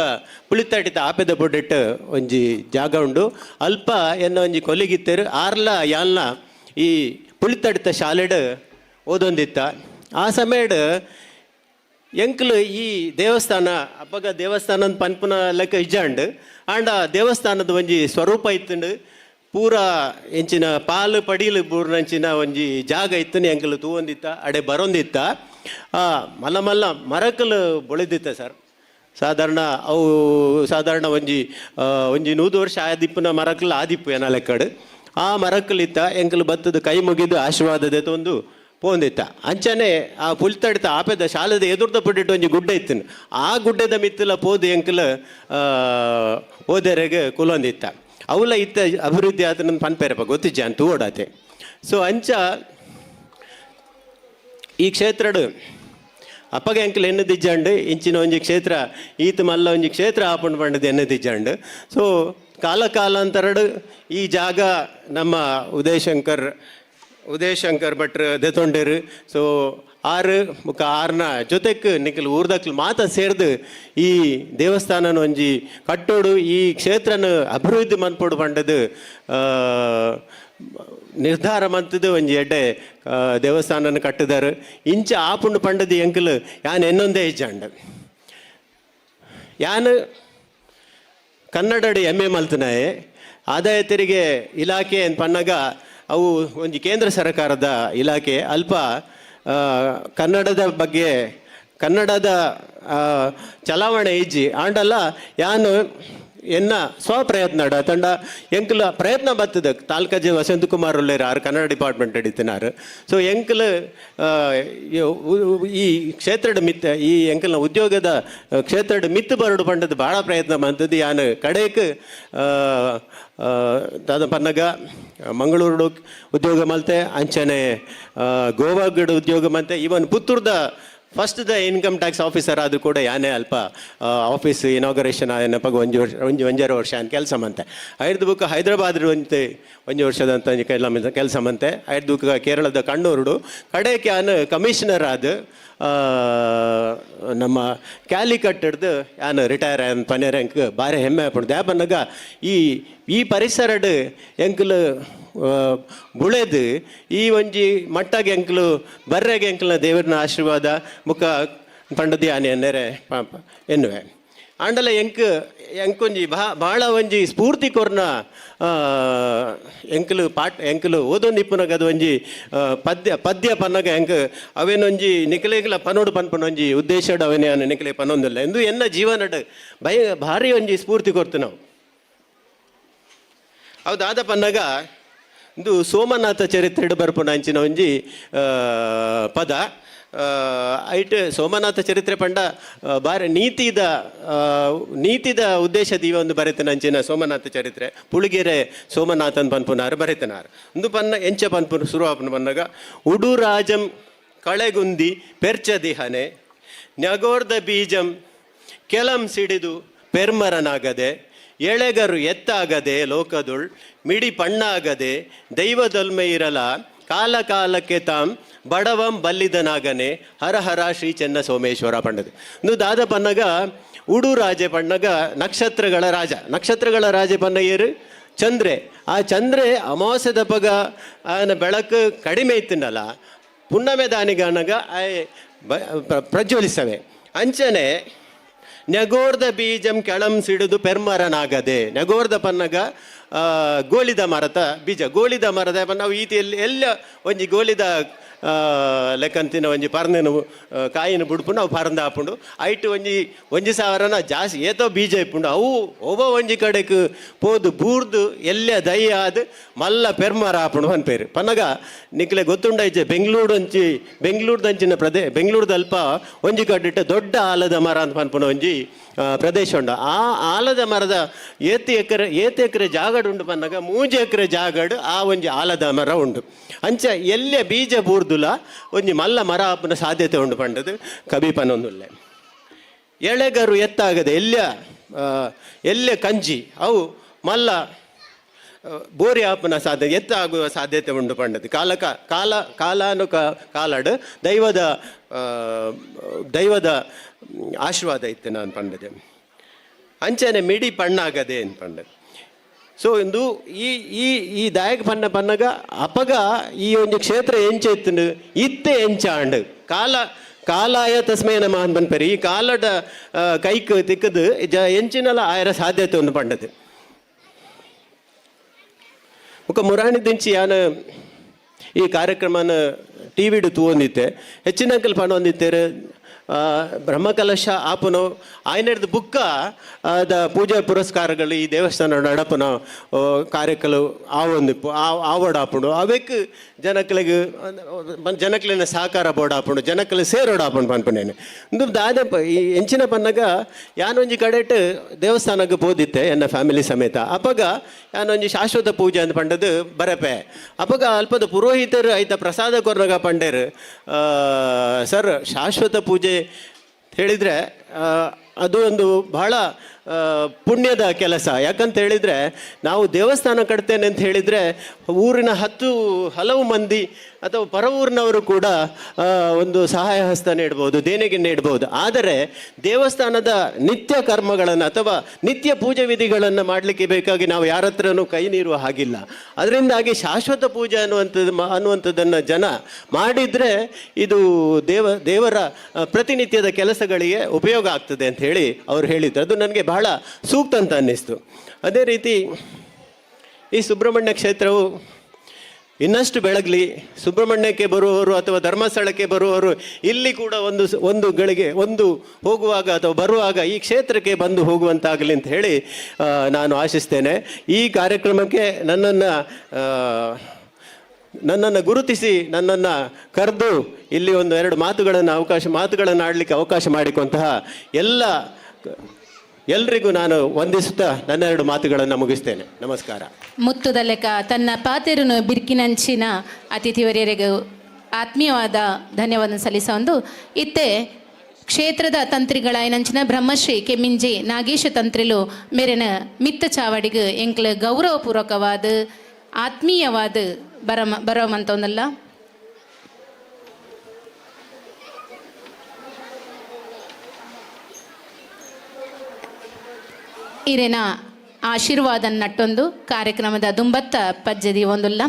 ಪುಳಿತಾಟಿತ ಆಪೆದ ಬೊಡ್ಡೆಟ್ಟು ಒಂಜಿ ಜಾಗ ಉಂಡು ಅಲ್ಪ ಎನ್ನೊಂಜಿ ಕೊಲೀಗ್ ಇತ್ತಿರು ಆರ್ಲ ಯಾಲ್ನ ಈ ಪುಳಿತಡಿತ ಶಾಲೆಡ್ ಓದೊಂದಿತ್ತ. ಆ ಸಮಯಡ್ ಎಂಕ್ಲು ಈ ದೇವಸ್ಥಾನ ಅಪ್ಪಗ ದೇವಸ್ಥಾನ ಪನ್ಪುನ ಲೆಕ್ಕ ಇಜ್ಜಾಂಡ್ ಆಂಡ ದೇವಸ್ಥಾನದ ಒಂಜಿ ಸ್ವರೂಪ ಇತ್ತುಂಡು ಪೂರ ಎಂಚಿನ ಪಾಲು ಪಡೀಲು ಬೂರ್ನಂಚಿನ ಒಂಜಿ ಜಾಗ ಇತ್ತುಂಡು ಎಂಕ್ಲು ತೂವೊಂದಿತ್ತ ಅಡೆ ಬರೊಂದಿತ್ತ. ಮಲ್ಲ ಮಲ್ಲ ಮರಕಲು ಬೊಳೆದಿತ್ತ ಸರ್. ಸಾಧಾರಣ ಅವು ಸಾಧಾರಣ ಒಂಜಿ ಒಂಜಿ 100 ವರ್ಷ ಆದಿಪ್ಪುನ ಮರಕಲು ಆದಿಪ್ಪು ಏನ ಲೆಕ್ಕಡು ಆ ಮರಕಲಿತ್ತ ಎಂಕಲು ಬತ್ತದ ಕೈ ಮುಗಿದು ಆಶೀರ್ವಾದ ದೆತೊಂದು ಪೋಂದಿತ್ತ. ಅಂಚನೆ ಆ ಪುಲ್ತಡಿತ ಆಪೆದ ಶಾಲೆದ ಎದುರ್ದ ಪುಟ್ಟಿಟ್ಟು ಒಂಜಿ ಗುಡ್ಡೆ ಇತ್ತಿನ ಆ ಗುಡ್ಡೆದ ಮಿತ್ತಲ ಪೋದು ಎಂಕಲ ಓದೆರೆಗೆ ಕುಲೊಂದಿತ್ತ. ಅವಲ ಇತ್ತ ಅಭಿವೃದ್ಧಿ ಆತ ನನ್ನ ಪನ್ಪೇರಪ್ಪ ಗೊತ್ತಿಜ್ಜ ಅಂತ ಓಡಾತೆ. ಸೊ ಅಂಚ ಈ ಕ್ಷೇತ್ರಡು ಅಪ್ಪಗ ಎಂಕಲ್ ಎನ್ನದಿಜ್ಜಂಡು ಇಂಚಿನ ಒಂಜಿ ಕ್ಷೇತ್ರ ಈತ ಮಲ್ಲ ಒಂಜಿ ಕ್ಷೇತ್ರ ಆಪುಂಡು ಪಂಡದು ಎನ್ನದಿಜ್ಜಂಡು. ಸೊ ಕಾಲ ಕಾಲಾಂತರಡು ಈ ಜಾಗ ನಮ್ಮ ಉದಯಶಂಕರ್ ಉದಯಶಂಕರ್ ಭಟ್ರು ದೆತೊಂಡೇರು. ಸೊ ಆರು ಬೊಕ್ಕ ಆರ್ನ ಜೊತೆಕ್ ನಿಕಲ್ ಊರ್ದಕ್ಲು ಮಾತ ಸೇರ್ದು ಈ ದೇವಸ್ಥಾನನ ಒಂಜಿ ಕಟ್ಟೋಡು ಈ ಕ್ಷೇತ್ರನ ಅಭಿವೃದ್ಧಿ ಮನ್ಪೊಡು ಪಂಡದು ನಿರ್ಧಾರ ಮಂತದು ಒಂಜಿ ಎಡ್ಡೆ ದೇವಸ್ಥಾನನ ಕಟ್ಟಿದಾರು. ಇಂಚ ಆಪುಂಡು ಪಂಡದು ಎಂಕಲ್ ಯಾನ್ ಎನ್ನೊಂದೇ ಇಜ್ಜಾಂಡ್. ಯಾನ್ ಕನ್ನಡಡು ಎಮ್ ಎ ಮಲ್ತನಾಯೆ ಆದಾಯ ತೆರಿಗೆ ಇಲಾಖೆ ಅಂತ ಪನ್ನಗ ಅವು ಒಂಜಿ ಕೇಂದ್ರ ಸರ್ಕಾರದ ಇಲಾಖೆ ಅಲ್ಪ ಕನ್ನಡದ ಬಗ್ಗೆ ಕನ್ನಡದ ಚಲಾವಣೆ ಇಜ್ಜಿ ಆಂಡಲ್ಲ ಯಾನು ಎನ್ನ ಸ್ವಪ್ರಯತ್ನ ತಂಡ ಎಂಕ್ಲ ಪ್ರಯತ್ನ ಬರ್ತದೆ. ತಾಲ್ಕಜೆ ವಸಂತ ಕುಮಾರ್ ಉಳ್ಳೇರು ಆರು ಕನ್ನಡ ಡಿಪಾರ್ಟ್ಮೆಂಟ್ ಹಿಡಿತಿನಾರು. ಸೊ ಎಂಕ್ಲ ಈ ಕ್ಷೇತ್ರದ ಮಿತ್ತ ಈ ಎಂಕಲ್ನ ಉದ್ಯೋಗದ ಕ್ಷೇತ್ರದ ಮಿತ್ತು ಬರಡು ಪಂಡದ ಭಾಳ ಪ್ರಯತ್ನ ಬಂತದ್ದು. ಯಾನು ಕಡೆಕ್ ದಾದ ಪನ್ನಗ ಮಂಗಳೂರು ಉದ್ಯೋಗ ಮಲ್ತೆ, ಅಂಚನೆ ಗೋವಾಗಡ್ ಉದ್ಯೋಗ ಮಲ್ತೆ, ಇವನ್ ಪುತ್ತೂರ್ದ First the income tax officer ಆದರೂ ಕೂಡ ಯಾನೇ ಅಲ್ಪ ಆಫೀಸ್ ಇನಾಗರೇಷನ್ ಆಯನಪ್ಪಾಗ ಒಂಜಿ ವರ್ಷ, ಒಂಜಿ ಒಂಜರ ವರ್ಷ ಅಂತ ಕೆಲಸ ಮಂತೆ. ಐರ್ದು ಬುಕ್ ಹೈದರಾಬಾದ್ ಒಂತೆ ಒಂಜಿ ವರ್ಷದಂತ ಒಂಜಿ ಕೆಲಸ ಮಂತೆ. ಐರ್ದು ಬುಕ್ ಕೇರಳದ ಕಣ್ಣೂರುಡು ಕಡೆಗೆ ಯಾನ್ ಕಮಿಷನರ್ ಆದ ನಮ್ಮ ಕ್ಯಾಲಿಕಟ್ಟಡ್ದು ಯಾನ್ ರಿಟೈರ್ ಆಯನ್ ಪನೇರ್ ಎಂಕ್ ಬಾರಿ ಹೆಮ್ಮೆ ಆಪುಂಡು. ದಾಯೆ ಈ ಈ ಪರಿಸರಡ್ ಎಂಕ್ಲು ಬುಳೆದು ಈ ಒಂಜಿ ಮಟ್ಟಾಗ ಎಂಕ್ಲು ಬರ್ರೆಗೆ ಎಂಕ್ಲ ದೇವರನ ಆಶೀರ್ವಾದ ಮುಖ ಪಂಡದಿ ಆನೆ ಎನ್ನೆರೆ ಪಾಪ ಎನ್ನುವೆ. ಆಂಡಲ ಎಂಕ್ ಎಂಕೊಂಜಿ ಭಾಳ ಒಂಜಿ ಸ್ಫೂರ್ತಿ ಕೊರ್ನ ಎಂಕ್ಲು ಪಾಟ್ ಎಂಕ್ಲು ಓದೊಂದು ಇಪ್ಪುನಗ ಅದು ಒಂಜಿ ಪದ್ಯ ಪದ್ಯ ಪನ್ನಗ ಎಂಕ್ ಅವೇನೊಂಜಿ ನಿಕ್ಲೆಗ್ಲ ಪನೋಡು ಪನ್ಪುನ ಒಂಜಿ ಉದ್ದೇಶಡ್ ಅವೇನೇ ನಿಕ್ಲೆ ಪನೊಂದಿಲ್ಲ ಎಂದು ಎನ್ನ ಜೀವನಡ್ ಭಾರಿ ಒಂಜಿ ಸ್ಫೂರ್ತಿ ಕೊರ್ತು ನಾವು. ಹೌದಾದ ಪನ್ನಗ ಇಂದು ಸೋಮನಾಥ ಚರಿತ್ರೆಡ್ ಬರ್ಪುನ ಅಂಚಿನ ಒಂಜಿ ಪದ. ಐಟ್ ಸೋಮನಾಥ ಚರಿತ್ರೆ ಪಂಡ ಬಾರಿ ನೀತಿದ ನೀತಿದ ಉದ್ದೇಶ ದೀವ ಒಂದು ಬರೆತನ ಅಂಚಿನ ಸೋಮನಾಥ ಚರಿತ್ರೆ. ಪುಳಿಗೆರೆ ಸೋಮನಾಥನ್ ಪನ್ಪುನಾರು ಬರೆತನಾರು. ಒಂದು ಪನ್ನ ಎಂಚ ಪನ್ಪುನ ಶುರು ಆಪುನ ಪನ್ನಗ ಉಡುರಾಜಂ ಕಳೆಗುಂದಿ ಪೆರ್ಚದಿಹನೆ ನಗೋರ್ದ ಬೀಜಂ ಕೆಲಂ ಸಿಡಿದು ಪೆರ್ಮರನಾಗದೆ ಎಳೆಗರು ಎತ್ತಾಗದೆ ಲೋಕದುಳ್ ಮಿಡಿ ಪಣ್ಣಾಗದೆ ದೈವದೊಲ್ಮೆ ಇರಲ ಕಾಲ ಕಾಲಕ್ಕೆ ತಾಂ ಬಡವಂ ಬಲ್ಲಿದನಾಗನೆ ಹರ ಹರ ಶ್ರೀ ಚೆನ್ನ ಸೋಮೇಶ್ವರ ಪಂಡದು. ಇಂದು ದಾದ ಪನ್ನಗ ಉಡು ರಾಜೆ ಪಣ್ಣಗ ನಕ್ಷತ್ರಗಳ ರಾಜ, ನಕ್ಷತ್ರಗಳ ರಾಜೆ ಪನ್ನ ಏರು ಚಂದ್ರೆ. ಆ ಚಂದ್ರೆ ಅಮಾವಾಸ್ಯದ ಪಗ ಆಯನ ಬೆಳಕು ಕಡಿಮೆ ಇತ್ತಿನಲ್ಲ ಪುಣ್ಣಮೆ ದಾನಿಗನಗ ಆಯ್ ಪ್ರಜ್ವಲಿಸವೆ. ಅಂಚನೆ ನೆಗೋರ್ದ ಬೀಜಂ ಕೆಳಂ ಸಿಡಿದು ಪೆರ್ಮರನಾಗದೆ. ನೆಗೋರ್ದ ಪನ್ನಗ ಗೋಳಿದ ಮರದ ಬೀಜ, ಗೋಳಿದ ಮರದ ನಾವು ಈತಿಯಲ್ಲಿ ಎಲ್ಲ ಒಂಜಿ ಗೋಳಿದ ಲೆಕ್ಕಂತಿನ ಒಂಜಿ ಪರ್ನೆನು ಕಾಯಿನ ಬುಡ್ಪು ನಾವು ಪರಂದ ಹಾಪುಂಡು. ಐಟ್ ಒಂಜಿ ಒಂಜಿ ಸಾವಿರನ ಜಾಸ್ತಿ ಏತೋ ಬೀಜ ಇಪ್ಪುಂಡು. ಅವು ಒಬ್ಬ ಒಂಜಿ ಕಡೆಕ್ ಪೋದು ಬೂರ್ದು ಎಲ್ಲ ದೈ ಆದ್ ಮಲ್ಲ ಪೆರ್ಮರ ಹಾಪುಂಡು ಪನ್ಪೇರು. ಪನ್ನಗ ನಿಕ್ಲೆ ಗೊತ್ತುಂಡ ಇಜ್ಜೆ ಬೆಂಗ್ಳೂರು ಒಂಜಿ ಬೆಂಗ್ಳೂರ್ದಂಚಿನ ಪ್ರದೇ ಬೆಂಗ್ಳೂರ್ದ ಅಲ್ಪ ಒಂಜಿ ಕಡೆಟ್ ದೊಡ್ಡ ಆಲದ ಮರ ಅಂತ ಪನ್ಪುನ ಒಂಜಿ ಪ್ರದೇಶ ಉಂಡು. ಆ ಆಲದ ಮರದ ಏತ್ ಎಕರೆ ಏತ್ ಎಕರೆ ಜಾಗಡ್ ಉಂಡು ಪನ್ನಗ 3 ಎಕರೆ ಜಾಗಡ್ ಆ ಒಂಜಿ ಆಲದ ಮರ ಉಂಡು. ಅಂಚ ಎಲ್ಲೆ ಬೀಜ ಬೂರ್ದುಲ ಒಂಜಿ ಮಲ್ಲ ಮರ ಆಪುನ ಸಾಧ್ಯತೆ ಉಂಡು ಪಂಡದು ಕವಿ ಪನೊಂದುಲ್ಲೆ. ಎಳೆಗರು ಎತ್ತಾಗದೆ ಎಲ್ಲ ಎಲ್ಲೆ ಕಂಜಿ ಅವು ಮಲ್ಲ ಬೋರಿ ಆಪುನ ಸಾಧ್ಯತೆ ಎತ್ತಾಗುವ ಸಾಧ್ಯತೆ ಉಂಡು ಪಂಡದು. ಕಾಲ ಕಾಲ ಕಾಲಾನು ಕಾಲಡು ದೈವದ ದೈವದ ಆಶೀರ್ವಾದ ಇತ್ತು ನಾನು ಪಂಡದೆ. ಅಂಚನೆ ಮಿಡಿ ಪಣ್ಣಾಗದೆ ಅಂತ ಪಂಡದೆ. ಸೊ ಇಂದು ಈ ಈ ಈ ದಾಯಕ ಪನ್ನ ಪನ್ನಗ ಅಪಗ ಈ ಒಂದು ಕ್ಷೇತ್ರ ಎಂಚ ಇತ್ತು ಇತ್ತೆ ಎಂಚಾಂಡ್ ಕಾಲ ಕಾಲಾಯ ತಸ್ಮೈ ನಮಃ ಅಂತ ಪನ್ಪೆರ್. ಈ ಕಾಲದ ಕೈಕ್ ತಿಕ್ಕದು ಎಂಚಿನಲ ಆಯರ ಸಾಧ್ಯತೆ ಒಂದು ಪಂಡದು. ಮುಖ ಮುರಾಣಿ ದಿಂಚಿ ಯಾನ ಈ ಕಾರ್ಯಕ್ರಮನ ಟಿ ವಿಡು ತೂವೊಂದಿತ್ತೆ ಹೆಚ್ಚಿನ ಅಂಕಲ್ ಪಣೊಂದಿತ್ತೇರು ಬ್ರಹ್ಮಕಲಶ ಆಪುನೋ ಆಯ್ನೆಡ್ದು ಬುಕ್ಕ ದ ಪೂಜಾ ಪುರಸ್ಕಾರಗಳು ಈ ದೇವಸ್ಥಾನ ನಡಪುನ ಕಾರ್ಯಕ್ರಮ ಆವೊಂದಿಪ್ಪು ಆವೊಡಾಪುಂಡು. ಅವೆಕ್ ಜನಕ್ಲೆಗ್ ಜನಕ್ಲೆನ ಸಹಕಾರ ಬೋಡಾಪುಂಡು, ಜನಕ್ಲೆ ಸೇರೋಡಾಪುಂಡು ಪನ್ಪುನೇನು. ಇಂದು ದಾದ ಈ ಎಂಚಿನ ಪನ್ನಗ ಯಾನೊಂಜಿ ಕಡೆಟ್ ದೇವಸ್ಥಾನಕ್ಕೆ ಪೋದಿತ್ತೆ ಎನ್ನ ಫ್ಯಾಮಿಲಿ ಸಮೇತ. ಅಪಗ ಯಾನೊಂಜಿ ಶಾಶ್ವತ ಪೂಜೆ ಅಂತ ಪಂಡದು ಬರಪೆ. ಅಪಗ ಅಲ್ಪದ ಪುರೋಹಿತರು ಐತ ಪ್ರಸಾದ ಕೊರ್ನಗ ಪಂಡೇರು, ಸರ್ ಶಾಶ್ವತ ಪೂಜೆ ಹೇಳಿದರೆ ಅದು ಒಂದು ಬಹಳ ಪುಣ್ಯದ ಕೆಲಸ. ಯಾಕಂತ ಹೇಳಿದರೆ ನಾವು ದೇವಸ್ಥಾನ ಕಟ್ತೇನೆ ಅಂತ ಹೇಳಿದರೆ ಊರಿನ 10 ಹಲವು ಮಂದಿ ಅಥವಾ ಪರ ಊರಿನವರು ಕೂಡ ಒಂದು ಸಹಾಯ ಹಸ್ತ ನೀಡ್ಬೋದು, ದೇಣಿಗೆ ನೀಡ್ಬೋದು. ಆದರೆ ದೇವಸ್ಥಾನದ ನಿತ್ಯ ಕರ್ಮಗಳನ್ನು ಅಥವಾ ನಿತ್ಯ ಪೂಜೆ ವಿಧಿಗಳನ್ನು ಮಾಡಲಿಕ್ಕೆ ಬೇಕಾಗಿ ನಾವು ಯಾರ ಹತ್ರನೂ ಕೈ ನೀರುವ ಹಾಗಿಲ್ಲ. ಅದರಿಂದಾಗಿ ಶಾಶ್ವತ ಪೂಜೆ ಅನ್ನುವಂಥದ್ದನ್ನು ಜನ ಮಾಡಿದರೆ ಇದು ದೇವರ ಪ್ರತಿನಿತ್ಯದ ಕೆಲಸಗಳಿಗೆ ಉಪಯೋಗ ಆಗ್ತದೆ ಅಂತ ಹೇಳಿ ಅವರು ಹೇಳಿದ್ರು. ಅದು ನನಗೆ ಬಹಳ ಸೂಕ್ತ ಅಂತ ಅನ್ನಿಸ್ತು. ಅದೇ ರೀತಿ ಈ ಸುಬ್ರಹ್ಮಣ್ಯ ಕ್ಷೇತ್ರವು ಇನ್ನಷ್ಟು ಬೆಳಗಲಿ. ಸುಬ್ರಹ್ಮಣ್ಯಕ್ಕೆ ಬರುವವರು ಅಥವಾ ಧರ್ಮಸ್ಥಳಕ್ಕೆ ಬರುವವರು ಇಲ್ಲಿ ಕೂಡ ಒಂದು ಒಂದು ಗಳಿಗೆ ಒಂದು ಹೋಗುವಾಗ ಅಥವಾ ಬರುವಾಗ ಈ ಕ್ಷೇತ್ರಕ್ಕೆ ಬಂದು ಹೋಗುವಂತಾಗಲಿ ಅಂತ ಹೇಳಿ ನಾನು ಆಶಿಸ್ತೇನೆ. ಈ ಕಾರ್ಯಕ್ರಮಕ್ಕೆ ನನ್ನನ್ನು ಗುರುತಿಸಿ ನನ್ನನ್ನು ಕರೆದು ಇಲ್ಲಿ ಒಂದು 2 ಮಾತುಗಳನ್ನು ಆಡಲಿಕ್ಕೆ ಅವಕಾಶ ಮಾಡಿಕೊಂತಹ ಎಲ್ರಿಗೂ ನಾನು ವಂದಿಸುತ್ತಾ ನನ್ನ 2 ಮಾತುಗಳನ್ನು ಮುಗಿಸ್ತೇನೆ. ನಮಸ್ಕಾರ. ಮುತ್ತುದ ಲೆಕ್ಕ ತನ್ನ ಪಾತೆರುನು ಬಿರ್ಕಿನಂಚಿನ ಅತಿಥಿವರ್ಯರಿಗೂ ಆತ್ಮೀಯವಾದ ಧನ್ಯವಾದ ಸಲ್ಲಿಸೊಂದು ಇತ್ತೆ ಕ್ಷೇತ್ರದ ತಂತ್ರಿಗಳಾಯಿನಂಚಿನ ಬ್ರಹ್ಮಶ್ರೀ ಕೆಮ್ಮಿಂಜಿ ನಾಗೇಶ ತಂತ್ರಿಲು ಮೇರೆನ ಮಿತ್ತ ಚಾವಡಿಗೆ ಎಂಕ್ಲ ಗೌರವಪೂರ್ವಕವಾದ ಆತ್ಮೀಯವಾದ ಬರಮ ಬರಮಂತೊಂದಲ್ಲ. ಇರೇನ ಆಶೀರ್ವಾದ ನಟ್ಟೊಂದು ಕಾರ್ಯಕ್ರಮದ ದುಂಬತ್ತ ಪಜ್ಜದಿ ಒಂದುಲ್ಲ.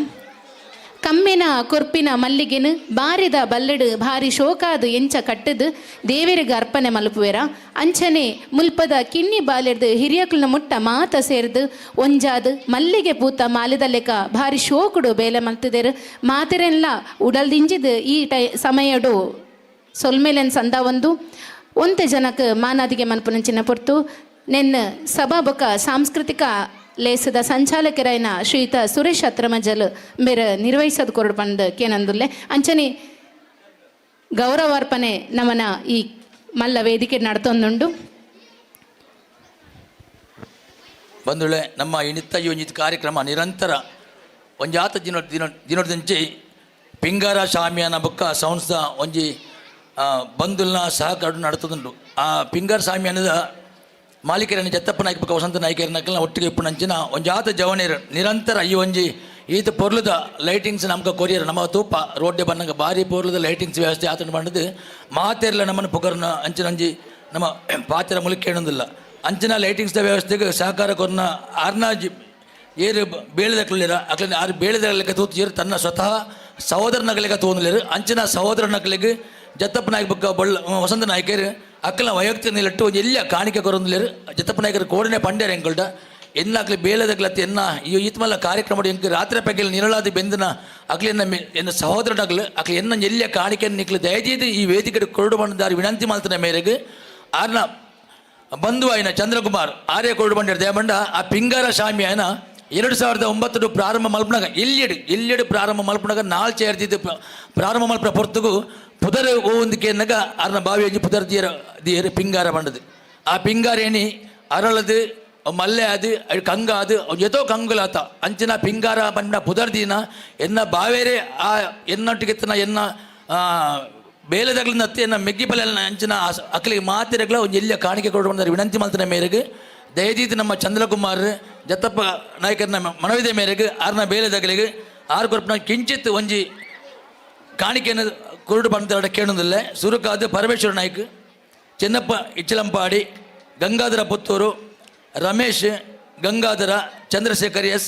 ಕಮ್ಮೆನ ಕೊರ್ಪಿನ ಮಲ್ಲಿಗೆನು ಬಾರಿದ ಬಲ್ಲೆಡು ಭಾರಿ ಶೋಕಾದು ಎಂಚ ಕಟ್ಟದು ದೇವರಿಗೆ ಅರ್ಪಣೆ ಮಲಪುವೆರ. ಅಂಚನೆ ಮುಲ್ಪದ ಕಿನ್ನಿ ಬಾಲೆಡ್ದು ಹಿರಿಯಕ್ಲನ ಮುಟ್ಟ ಮಾತ ಸೇರ್ದು ಒಂಜಾದು ಮಲ್ಲಿಗೆ ಪೂತ ಮಾಲಿದ ಲೆಕ್ಕ ಭಾರಿ ಶೋಕುಡು ಬೇಲೆ ಮಲ್ತದೇರು. ಮಾತೆರೆಲ್ಲ ಉಡಲ್ದಿಂಜಿದು ಈ ಟೈ ಸಮಯಡು ಸೊಲ್ಮೇಲೆನ್ ಸಂದ ಒಂದು ಒಂತೆ ಜನಕ್ಕೆ ಮಾನಾದಿಗೆ ಮನ್ಪುನಂಚಿನ ಪೊರ್ತು ನೆನ್ನ ಸಭಾಬೊಕ ಸಾಂಸ್ಕೃತಿಕ ಲೇಸದ ಸಂಚಾಲಕರಾಯನ ಶ್ರೀಯುತ ಸುರೇಶ್ ಅತ್ರಮಜಲ್ ಮೇರ ನಿರ್ವಹಿಸೋದು ಕೊರಡು ಪಂದ್ ಕೇನಂದುಲ್ಲೆ. ಅಂಚನೆ ಗೌರವಾರ್ಪಣೆ ನಮನ ಈ ಮಲ್ಲ ವೇದಿಕೆ ನಡ್ತೊಂದುಂಡು. ಬಂಧುಳೆ, ನಮ್ಮ ಇನಿತ್ತ ಯೋಜಿತ ಕಾರ್ಯಕ್ರಮ ನಿರಂತರ ಒಂಜಾತ ದಿನ ದಿನ ದಿನದಂಚಿ ಪಿಂಗಾರ ಶಾಮಿಯಾನ ಬೊಕ್ಕ ಸಂಸ್ಥಾ ಒಂಜಿ ಬಂಧುಲ್ನ ಸಹಕಾರ ನಡ್ತದುಂಡು. ಆ ಪಿಂಗಾರ ಶಾಮಿಯಾನದ ಮಾಲೀಕರನ್ನ ಜತ್ತಪ್ಪ ನಾಯ್ಕ ಬೊಕ್ಕ ವಸಂತ ನಾಯ್ಕರನಕಲ್ನ ಒಟ್ಟಿಗೆ ಇಪ್ಪುನಂಚಿನ ಒಂಜಾತ ಜವನೇರು ನಿರಂತರ ಈ ಒಂಜಿ ಈತ ಪೊರ್ಲುದ ಲೈಟಿಂಗ್ಸ್ ನಮ್ಗೆ ಕೊರಿಯರ್ ನಮ್ಮ ತೂಪ ರೋಡ್ಡೆ ಬನ್ನಗ ಭಾರಿ ಪೊರ್ಲುದ ಲೈಟಿಂಗ್ಸ್ ವ್ಯವಸ್ಥೆ ಆತನ ಬಂಡದು ಮಾತೆರ್ಲ ನಮ್ಮನ್ನು ಪುಗರ್ನ ಅಂಚಿನ ಅಂಜಿ ನಮ್ಮ ಪಾತ್ರ ಮುಲಿಕೇಣೊಂದಿಲ್ಲ. ಅಂಚಿನ ಲೈಟಿಂಗ್ಸ್ದ ವ್ಯವಸ್ಥೆಗೆ ಸಹಕಾರ ಕೊರ್ನ ಆರ್ನಾಜಿ ಏರು ಬೇಳೆದಕ್ಲಿರ ಅಕ್ಲೆ ಆರು ಬೇಳೆದ ತೂತು ತನ್ನ ಸ್ವತಃ ಸಹೋದರನಗಲಿಗೆ ತೋಂದ್ಲೇರು. ಅಂಚಿನ ಸಹೋದರನಗಲಿಗೆ ಜತ್ತಪ್ಪ ನಾಯಕ ಬೊಕ್ಕ ಬೊಳ್ಳ ವಸಂತ ನಾಯಕರು ಅಕ್ಕಲ ವೈಯಕ್ತಿಕ ನಿಲಟ್ಟು ಒಂಜಿ ಎಲ್ಲ ಕಾಣಿಕೆ ಕೊರೊಂದುಲ್ಲೆರ್. ಜತ್ತಪ್ಪ ನಾಯಕರು ಕೋಡನೆ ಪಂಡ್ಯರ್ ಎಂಕಲ್ಡ ಎನ್ನ ಅಕ್ಲೆ ಬೇಲೆದಕ್ಲತ್ತಿ ಎನ್ನ ಈ ಈತ್ಮಲ್ಲ ಕಾರ್ಯಕ್ರಮ ಎಂಕ್ ರಾತ್ರಿ ಪಗೆಲ್ ನಿರಳಾದಿ ಬೆಂದನ ಅಕ್ಲೆ ಎನ್ನ ಎನ್ನ ಸಹೋದರನಗ್ಲು ಅಕ್ಲೆ ಎನ್ನ ಎಲ್ಲಿಯ ಕಾಣಿಕೆ ನಿಕ್ಲು ದಯದೀದು ಈ ವೇದಿಕೆ ಕೊರಡು ಬಂದಾರು ವಿನಂತಿ ಮಲ್ತನ ಮೇರೆಗೆ ಆರ್ನ ಬಂಧು ಆಯ್ನ ಚಂದ್ರಕುಮಾರ್ ಆರ್ಯ ಕೊರಡು ಬಂಡಾರ ದಯಬಂಡ ಆ ಪಿಂಗಾರ ಶಾಮಿ ಆಯ್ನ 2009 ಪ್ರಾರಂಭ ಮಲ್ಪನಾಗ ಎಲ್ಲಿಯಡು ಎಲ್ಲಿಯಡು ಪ್ರಾರಂಭ ಮಲ್ಪನಾಗ ನಾಲ್ ಚೇರ್ದಿದ್ದು ಪ್ರಾರಂಭ ಮಲ್ಪನ ಪೊರ್ತುಗು ಪುದರ್ ಓಂದಿಕೆನ್ನಗ ಅರ್ನ ಬಾವಿ ಪುದರ್ ದಿಯರ ದಿಯರು ಪಿಂಗಾರ ಬಂಡದು. ಆ ಪಿಂಗಾರ ಏನಿ ಅರಳದು ಮಲ್ಲೆ ಅದು ಕಂಗ ಅದು ಎತೋ ಕಂಗುಲಾತ ಅಂಚಿನ ಪಿಂಗಾರ ಬಂಡ ಪುದರ್ ದೀನ ಎನ್ನ ಬಾವೇರೆ ಆ ಎನ್ನೊಟ್ಟಿಗೆತ್ತನ ಎನ್ನ ಬೇಲೆದಗ್ಲಿನ ಎನ್ನ ಮೆಗ್ಗಿ ಪಲ್ಲೆನ ಅಂಚಿನ ಅಕ್ಲಿಗೆ ಮಾತಿರಗ್ಲ ಒಂದು ಎಲ್ಲಿಯ ಕಾಣಿಕೆ ಕೊಡು ಬಂದರೆ ವಿನಂತಿ ಮಲ್ತನ ಮೇರೆಗೆ ದಯದೀತಿ ನಮ್ಮ ಚಂದ್ರಕುಮಾರ್ ಜತ್ತಪ್ಪ ನಾಯಕರನ ಮನವಿದ ಮೇರೆಗೆ ಆರ್ನ ಬೇಲೆದಗಲಿಗೆ ಆರು ಕೊರಪನ ಕಿಂಚಿತ್ ಒಂಜಿ ಕಾಣಿಕೆಯನ್ನು ಕುರುಡು ಬಂದ ಕೇಳುವುದಿಲ್ಲ. ಸುರುಕಾದ ಪರಮೇಶ್ವರ ನಾಯ್ಕ, ಚೆನ್ನಪ್ಪ ಇಚ್ಚಲಂಪಾಡಿ, ಗಂಗಾಧರ ಪುತ್ತೂರು, ರಮೇಶ್ ಗಂಗಾಧರ, ಚಂದ್ರಶೇಖರ್ ಎಸ್,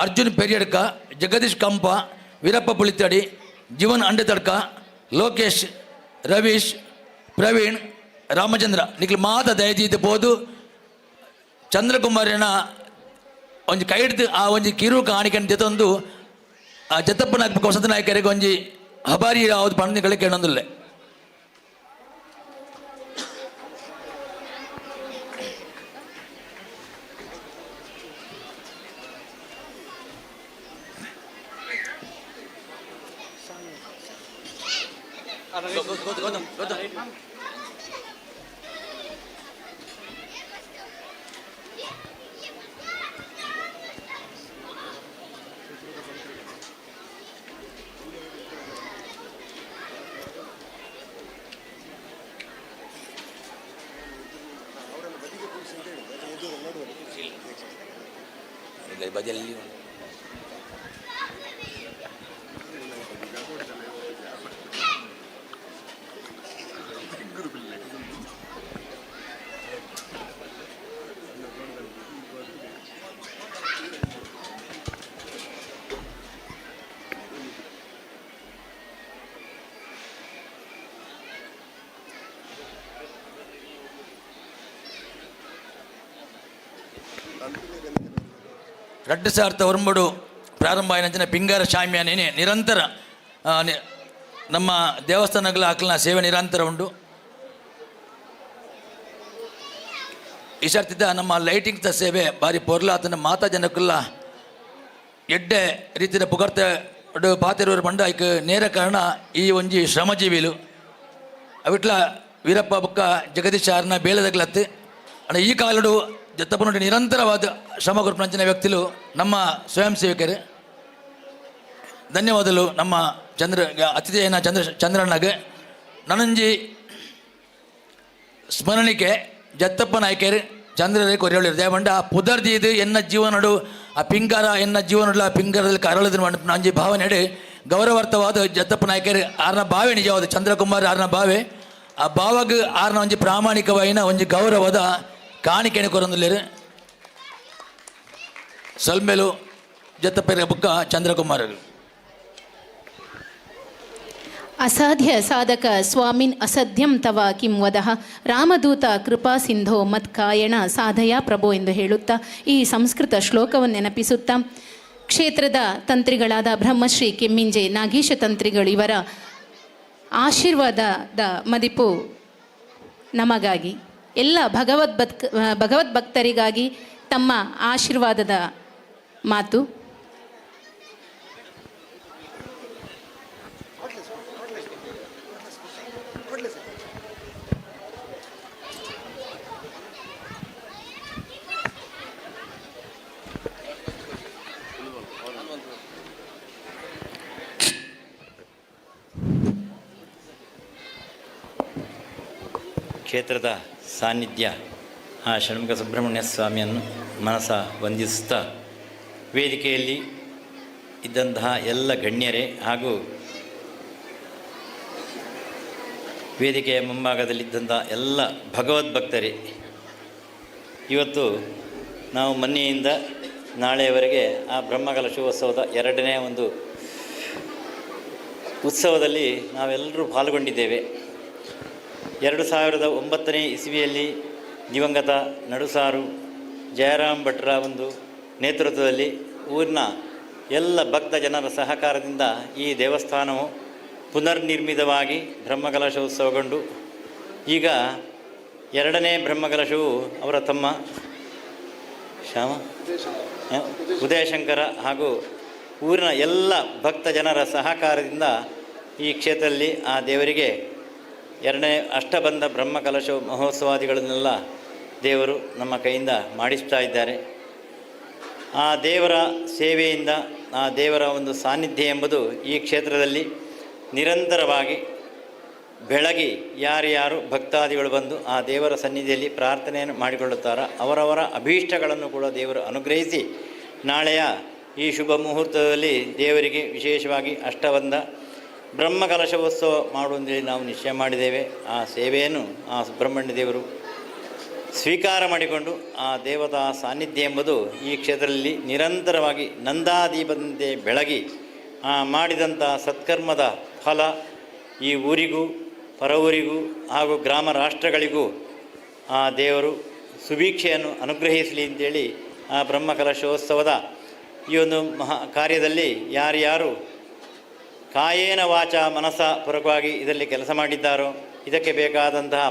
ಅರ್ಜುನ್ ಪೆರಿಯಡ್ಕ, ಜಗದೀಶ್ ಕಂಪ, ವೀರಪ್ಪ ಪುಳಿತಡಿ, ಜೀವನ್ ಅಂಡೆತಡ್ಕ, ಲೋಕೇಶ್, ರವೀಶ್, ಪ್ರವೀಣ್, ರಾಮಚಂದ್ರ ನಿಕ್ಲು ಮಾತ ದಯದೀತ ಪೋದು ಚಂದ್ರಕುಮಾರನ ಒಂಜಿ ಕೈಡ್ದು ಆ ಒಂಜಿ ಕಿರು ಕಾಣಿಕೆ ಜೊತೊಂದು ಆ ಜತ್ತಪ್ಪ ನಾಯಕ ವಸಂತ ನಾಯಕರಿಗೆ ಒಂಜಿ ಹಬಾರಿ ಯಾವುದು ಪಂಡಿಗಳಿಗೆ ಕೇಳೊಂದಿಲ್ಲ. ಬದಿಯಲ್ಲಿ ರಡ್ಡು ಸಾವಿರದ ಒರ್ಂಬಡು ಪ್ರಾರಂಭ ಆಯಿನಂಚಿನ ಪಿಂಗಾರ ಶಾಮಿಯಾನೇನೆ ನಿರಂತರ ನಮ್ಮ ದೇವಸ್ಥಾನಗಳ ಅಕ್ಲನ ಸೇವೆ ನಿರಂತರ ಉಂಟು. ಈ ಸರ್ತಿದ್ದ ನಮ್ಮ ಲೈಟಿಂಗ್ದ ಸೇವೆ ಭಾರಿ ಪೊರ್ಲಾತನ ಮಾತಾ ಜನಕ್ಕಲ್ಲ ಎಡ್ಡೆ ರೀತಿಯ ಪುಗರ್ತೆ ಪಾತಿರುವರು ಬಂಡ ಐಕ್ ನೇರ ಕಾರಣ ಈ ಒಂಜಿ ಶ್ರಮಜೀವಿಲು ಅವಿಟ್ಲ ವೀರಪ್ಪ ಬುಕ್ಕ ಜಗದೀಶ್ ಆರ್ನ ಬೇಲದಗ್ಲತ್ತು. ಅಣ್ಣ ಈ ಕಾಲಡು ಜತ್ತಪ್ಪನೊಂದು ನಿರಂತರವಾದ ಶ್ರಮ ಕೊರ್ಪುನಂಚಿನ ವ್ಯಕ್ತಿಲು ನಮ್ಮ ಸ್ವಯಂ ಸೇವಕರು. ಧನ್ಯವಾದಗಳು ನಮ್ಮ ಚಂದ್ರ ಅತಿಥಿಯನ ಚಂದ್ರ ಚಂದ್ರಣ್ಣಗ್ ನನಂಜಿ ಸ್ಮರಣಿಕೆ ಜತ್ತಪ್ಪ ನಾಯ್ಕರ್ ಚಂದ್ರರೇ ಕೊರಿಯೋಳಿರು. ದೇವಂಡ ಆ ಪುದರ್ದೀದು ಎನ್ನ ಜೀವನಡು ಆ ಪಿಂಗಾರ ಎನ್ನ ಜೀವನಡು ಆ ಪಿಂಗಾರದಲ್ಲಿ ಕರಳದ ನಂಜಿ ಭಾವನೆ ಗೌರವಾರ್ಥವಾದ ಜತ್ತಪ್ಪ ನಾಯ್ಕರ್ ಆರ್ನ ಭಾವೆ ನಿಜವಾದ ಚಂದ್ರಕುಮಾರ್ ಆರ್ನ ಭಾವೆ ಆ ಭಾವಗ್ ಆರ್ನ ಒಂಜಿ ಪ್ರಾಮಾಣಿಕವಾಯಿನ ಒಂಜಿ ಗೌರವದ ಕಾಣಿಕೆನೆ ಕೊರೊಂದುಲ್ಲೆರ್. ಸೊಲ್ಮೆಲು ಜತ್ತಪ್ಪರ ಬುಕ್ಕ ಚಂದ್ರಕುಮಾರ್. ಅಸಾಧ್ಯ ಸಾಧಕ ಸ್ವಾಮಿನ್ ಅಸಧ್ಯಂ ತವ ಕಿಂ ವದಃ ರಾಮದೂತ ಕೃಪಾ ಸಿಂಧೋ ಮತ್ಕಾಯಣ ಸಾಧಯ ಪ್ರಭೋ ಎಂದು ಹೇಳುತ್ತಾ ಈ ಸಂಸ್ಕೃತ ಶ್ಲೋಕವನ್ನು ನೆನಪಿಸುತ್ತಾ ಕ್ಷೇತ್ರದ ತಂತ್ರಿಗಳಾದ ಬ್ರಹ್ಮಶ್ರೀ ಕೆಮ್ಮಿಂಜೆ ನಾಗೇಶ ತಂತ್ರಿಗಳು ಇವರ ಆಶೀರ್ವಾದದ ಮದಿಪು ನಮಗಾಗಿ, ಎಲ್ಲ ಭಗವದ್ಭಕ್ತರಿಗಾಗಿ ತಮ್ಮ ಆಶೀರ್ವಾದದ ಮಾತು. ಕ್ಷೇತ್ರದ ಸಾನ್ನಿಧ್ಯ ಆ ಷಣ್ಮುಖ ಸುಬ್ರಹ್ಮಣ್ಯ ಸ್ವಾಮಿಯನ್ನು ಮನಸ ವಂದಿಸುತ್ತಾ ವೇದಿಕೆಯಲ್ಲಿ ಇದ್ದಂತಹ ಎಲ್ಲ ಗಣ್ಯರೇ ಹಾಗೂ ವೇದಿಕೆಯ ಮುಂಭಾಗದಲ್ಲಿದ್ದಂಥ ಎಲ್ಲ ಭಗವದ್ಭಕ್ತರೇ, ಇವತ್ತು ನಾವು ಮೊನ್ನೆಯಿಂದ ನಾಳೆಯವರೆಗೆ ಆ ಬ್ರಹ್ಮಕಲಶೋತ್ಸವದ ಎರಡನೇ ಒಂದು ಉತ್ಸವದಲ್ಲಿ ನಾವೆಲ್ಲರೂ ಪಾಲ್ಗೊಂಡಿದ್ದೇವೆ. 2009ನೇ ಇಸವಿಯಲ್ಲಿ ದಿವಂಗತ ನಡುಸಾರು ಜಯರಾಮ್ ಭಟ್ರ ಒಂದು ನೇತೃತ್ವದಲ್ಲಿ ಊರಿನ ಎಲ್ಲ ಭಕ್ತ ಜನರ ಸಹಕಾರದಿಂದ ಈ ದೇವಸ್ಥಾನವು ಪುನರ್ನಿರ್ಮಿತವಾಗಿ ಬ್ರಹ್ಮಕಲಶೋತ್ಸವಗೊಂಡು ಈಗ ಎರಡನೇ ಬ್ರಹ್ಮಕಲಶವು ಅವರ ತಮ್ಮ ಶ್ಯಾಮ ಉದಯಶಂಕರ ಹಾಗೂ ಊರಿನ ಎಲ್ಲ ಭಕ್ತ ಜನರ ಸಹಕಾರದಿಂದ ಈ ಕ್ಷೇತ್ರದಲ್ಲಿ ಆ ದೇವರಿಗೆ ಎರಡನೇ ಅಷ್ಟಬಂಧ ಬ್ರಹ್ಮಕಲಶ ಮಹೋತ್ಸವಾದಿಗಳನ್ನೆಲ್ಲ ದೇವರು ನಮ್ಮ ಕೈಯಿಂದ ಮಾಡಿಸ್ತಾ ಇದ್ದಾರೆ. ಆ ದೇವರ ಸೇವೆಯಿಂದ ಆ ದೇವರ ಒಂದು ಸಾನ್ನಿಧ್ಯ ಎಂಬುದು ಈ ಕ್ಷೇತ್ರದಲ್ಲಿ ನಿರಂತರವಾಗಿ ಬೆಳಗಿ ಯಾರ್ಯಾರು ಭಕ್ತಾದಿಗಳು ಬಂದು ಆ ದೇವರ ಸನ್ನಿಧಿಯಲ್ಲಿ ಪ್ರಾರ್ಥನೆಯನ್ನು ಮಾಡಿಕೊಳ್ಳುತ್ತಾರೋ ಅವರವರ ಅಭೀಷ್ಟಗಳನ್ನು ಕೂಡ ದೇವರು ಅನುಗ್ರಹಿಸಿ ನಾಳೆಯ ಈ ಶುಭ ಮುಹೂರ್ತದಲ್ಲಿ ದೇವರಿಗೆ ವಿಶೇಷವಾಗಿ ಅಷ್ಟಬಂಧ ಬ್ರಹ್ಮಕಲಶೋತ್ಸವ ಮಾಡುವಂತೇಳಿ ನಾವು ನಿಶ್ಚಯ ಮಾಡಿದ್ದೇವೆ. ಆ ಸೇವೆಯನ್ನು ಆ ಸುಬ್ರಹ್ಮಣ್ಯ ದೇವರು ಸ್ವೀಕಾರ ಮಾಡಿಕೊಂಡು ಆ ದೇವತಾ ಸಾನ್ನಿಧ್ಯ ಎಂಬುದು ಈ ಕ್ಷೇತ್ರದಲ್ಲಿ ನಿರಂತರವಾಗಿ ನಂದಾದೀಪದಂತೆ ಬೆಳಗಿ ಆ ಮಾಡಿದಂಥ ಸತ್ಕರ್ಮದ ಫಲ ಈ ಊರಿಗೂ ಪರವೂರಿಗೂ ಹಾಗೂ ಗ್ರಾಮ ರಾಷ್ಟ್ರಗಳಿಗೂ ಆ ದೇವರು ಸುಭೀಕ್ಷೆಯನ್ನು ಅನುಗ್ರಹಿಸಲಿ ಅಂತೇಳಿ ಆ ಬ್ರಹ್ಮಕಲಶೋತ್ಸವದ ಈ ಒಂದು ಮಹಾ ಕಾರ್ಯದಲ್ಲಿ ಯಾರ್ಯಾರು ಕಾಯೇನ ವಾಚ ಮನಸ ಪೂರಕವಾಗಿ ಇದರಲ್ಲಿ ಕೆಲಸ ಮಾಡಿದ್ದಾರೋ ಇದಕ್ಕೆ ಬೇಕಾದಂತಹ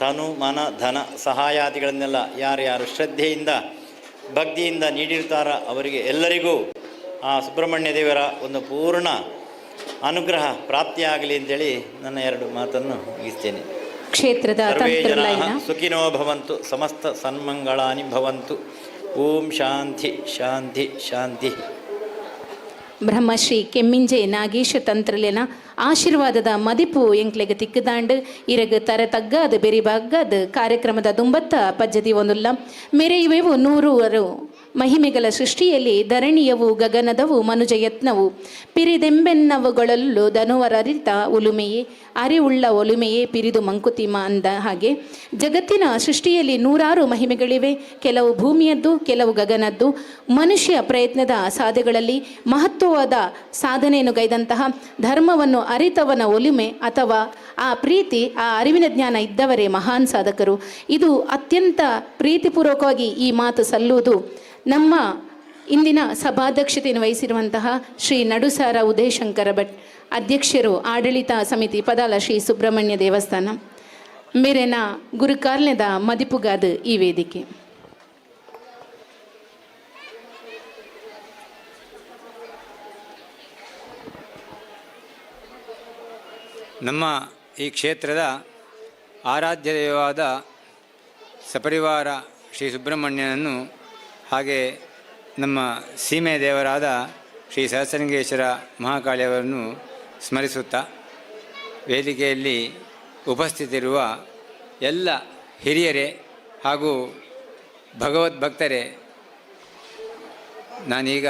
ತನು ಮನ ಧನ ಸಹಾಯಾದಿಗಳನ್ನೆಲ್ಲ ಯಾರ್ಯಾರು ಶ್ರದ್ಧೆಯಿಂದ ಭಕ್ತಿಯಿಂದ ನೀಡಿರ್ತಾರೋ ಅವರಿಗೆ ಎಲ್ಲರಿಗೂ ಆ ಸುಬ್ರಹ್ಮಣ್ಯ ದೇವರ ಒಂದು ಪೂರ್ಣ ಅನುಗ್ರಹ ಪ್ರಾಪ್ತಿಯಾಗಲಿ ಅಂತೇಳಿ ನನ್ನ ಎರಡು ಮಾತನ್ನು ಮುಗಿಸ್ತೇನೆ. ಕ್ಷೇತ್ರದ ಸರ್ವೇ ಜನಾಃ ತಂತ್ರಲಯನ ಸುಖಿನೋ ಭವಂತು, ಸಮಸ್ತ ಸನ್ಮಂಗಳಾನಿ ಭವಂತು. ಓಂ ಶಾಂತಿ ಶಾಂತಿ ಶಾಂತಿ. ಬ್ರಹ್ಮಶ್ರೀ ಕೆಮ್ಮಿಂಜೆ ನಾಗೇಶ ತಂತ್ರಲೆನ ಆಶೀರ್ವಾದದ ಮದಿಪು ಎಂಕ್ಲೆಗ್ ತಿಕ್ಕದಾಂಡ್ ಇರಗ್ ತರ ತಗ್ಗಾದ ಬೆರಿ ಬಗ್ಗಾದ ಕಾರ್ಯಕ್ರಮದ ದುಂಬತ್ತ ಪದ್ಧತಿ ಒಂದುಲ್ಲ ಮೆರೆಯುವೆವು ನೂರುವರು ಮಹಿಮೆಗಳ ಸೃಷ್ಟಿಯಲ್ಲಿ ಧರಣಿಯವು ಗಗನದವು ಮನುಜ ಯತ್ನವು ಪಿರಿದೆಂಬೆನ್ನವುಗಳಲ್ಲೂ ಧನುವರರಿತ ಉಲುಮೆಯೇ ಅರಿವುಳ್ಳ ಒಲುಮೆಯೇ ಪಿರಿದು ಮಂಕುತಿಮ್ಮ ಅಂದ ಹಾಗೆ ಜಗತ್ತಿನ ಸೃಷ್ಟಿಯಲ್ಲಿ ನೂರಾರು ಮಹಿಮೆಗಳಿವೆ. ಕೆಲವು ಭೂಮಿಯದ್ದು, ಕೆಲವು ಗಗನದ್ದು. ಮನುಷ್ಯ ಪ್ರಯತ್ನದ ಸಾಧೆಗಳಲ್ಲಿ ಮಹತ್ವವಾದ ಸಾಧನೆಯನ್ನು ಗೈದಂತಹ ಧರ್ಮವನ್ನು ಅರಿತವನ ಒಲುಮೆ ಅಥವಾ ಆ ಪ್ರೀತಿ, ಆ ಅರಿವಿನ ಜ್ಞಾನ ಇದ್ದವರೇ ಮಹಾನ್ ಸಾಧಕರು. ಇದು ಅತ್ಯಂತ ಪ್ರೀತಿಪೂರ್ವಕವಾಗಿ ಈ ಮಾತು ಸಲ್ಲುವುದು ನಮ್ಮ ಇಂದಿನ ಸಭಾಧ್ಯಕ್ಷತೆಯನ್ನು ವಹಿಸಿರುವಂತಹ ಶ್ರೀ ನಡುಸಾರ ಉದಯಶಂಕರ ಭಟ್, ಅಧ್ಯಕ್ಷರು ಆಡಳಿತ ಸಮಿತಿ ಪದಾಲ ಶ್ರೀ ಸುಬ್ರಹ್ಮಣ್ಯ ದೇವಸ್ಥಾನ ಮೇರೆನ ಗುರುಕಾಲ್ನೆದ ಮದಿಪುಗಾದ ಈ ವೇದಿಕೆ. ನಮ್ಮ ಈ ಕ್ಷೇತ್ರದ ಆರಾಧ್ಯ ದೈವವಾದ ಸಪರಿವಾರ ಶ್ರೀ ಸುಬ್ರಹ್ಮಣ್ಯನನ್ನು ಹಾಗೆ ನಮ್ಮ ಸೀಮೆ ದೇವರಾದ ಶ್ರೀ ಸಹಸ್ರಲಿಂಗೇಶ್ವರ ಮಹಾಕಾಳಿಯವರನ್ನು ಸ್ಮರಿಸುತ್ತಾ ವೇದಿಕೆಯಲ್ಲಿ ಉಪಸ್ಥಿತಿರುವ ಎಲ್ಲ ಹಿರಿಯರೇ ಹಾಗೂ ಭಗವದ್ಭಕ್ತರೇ, ನಾನೀಗ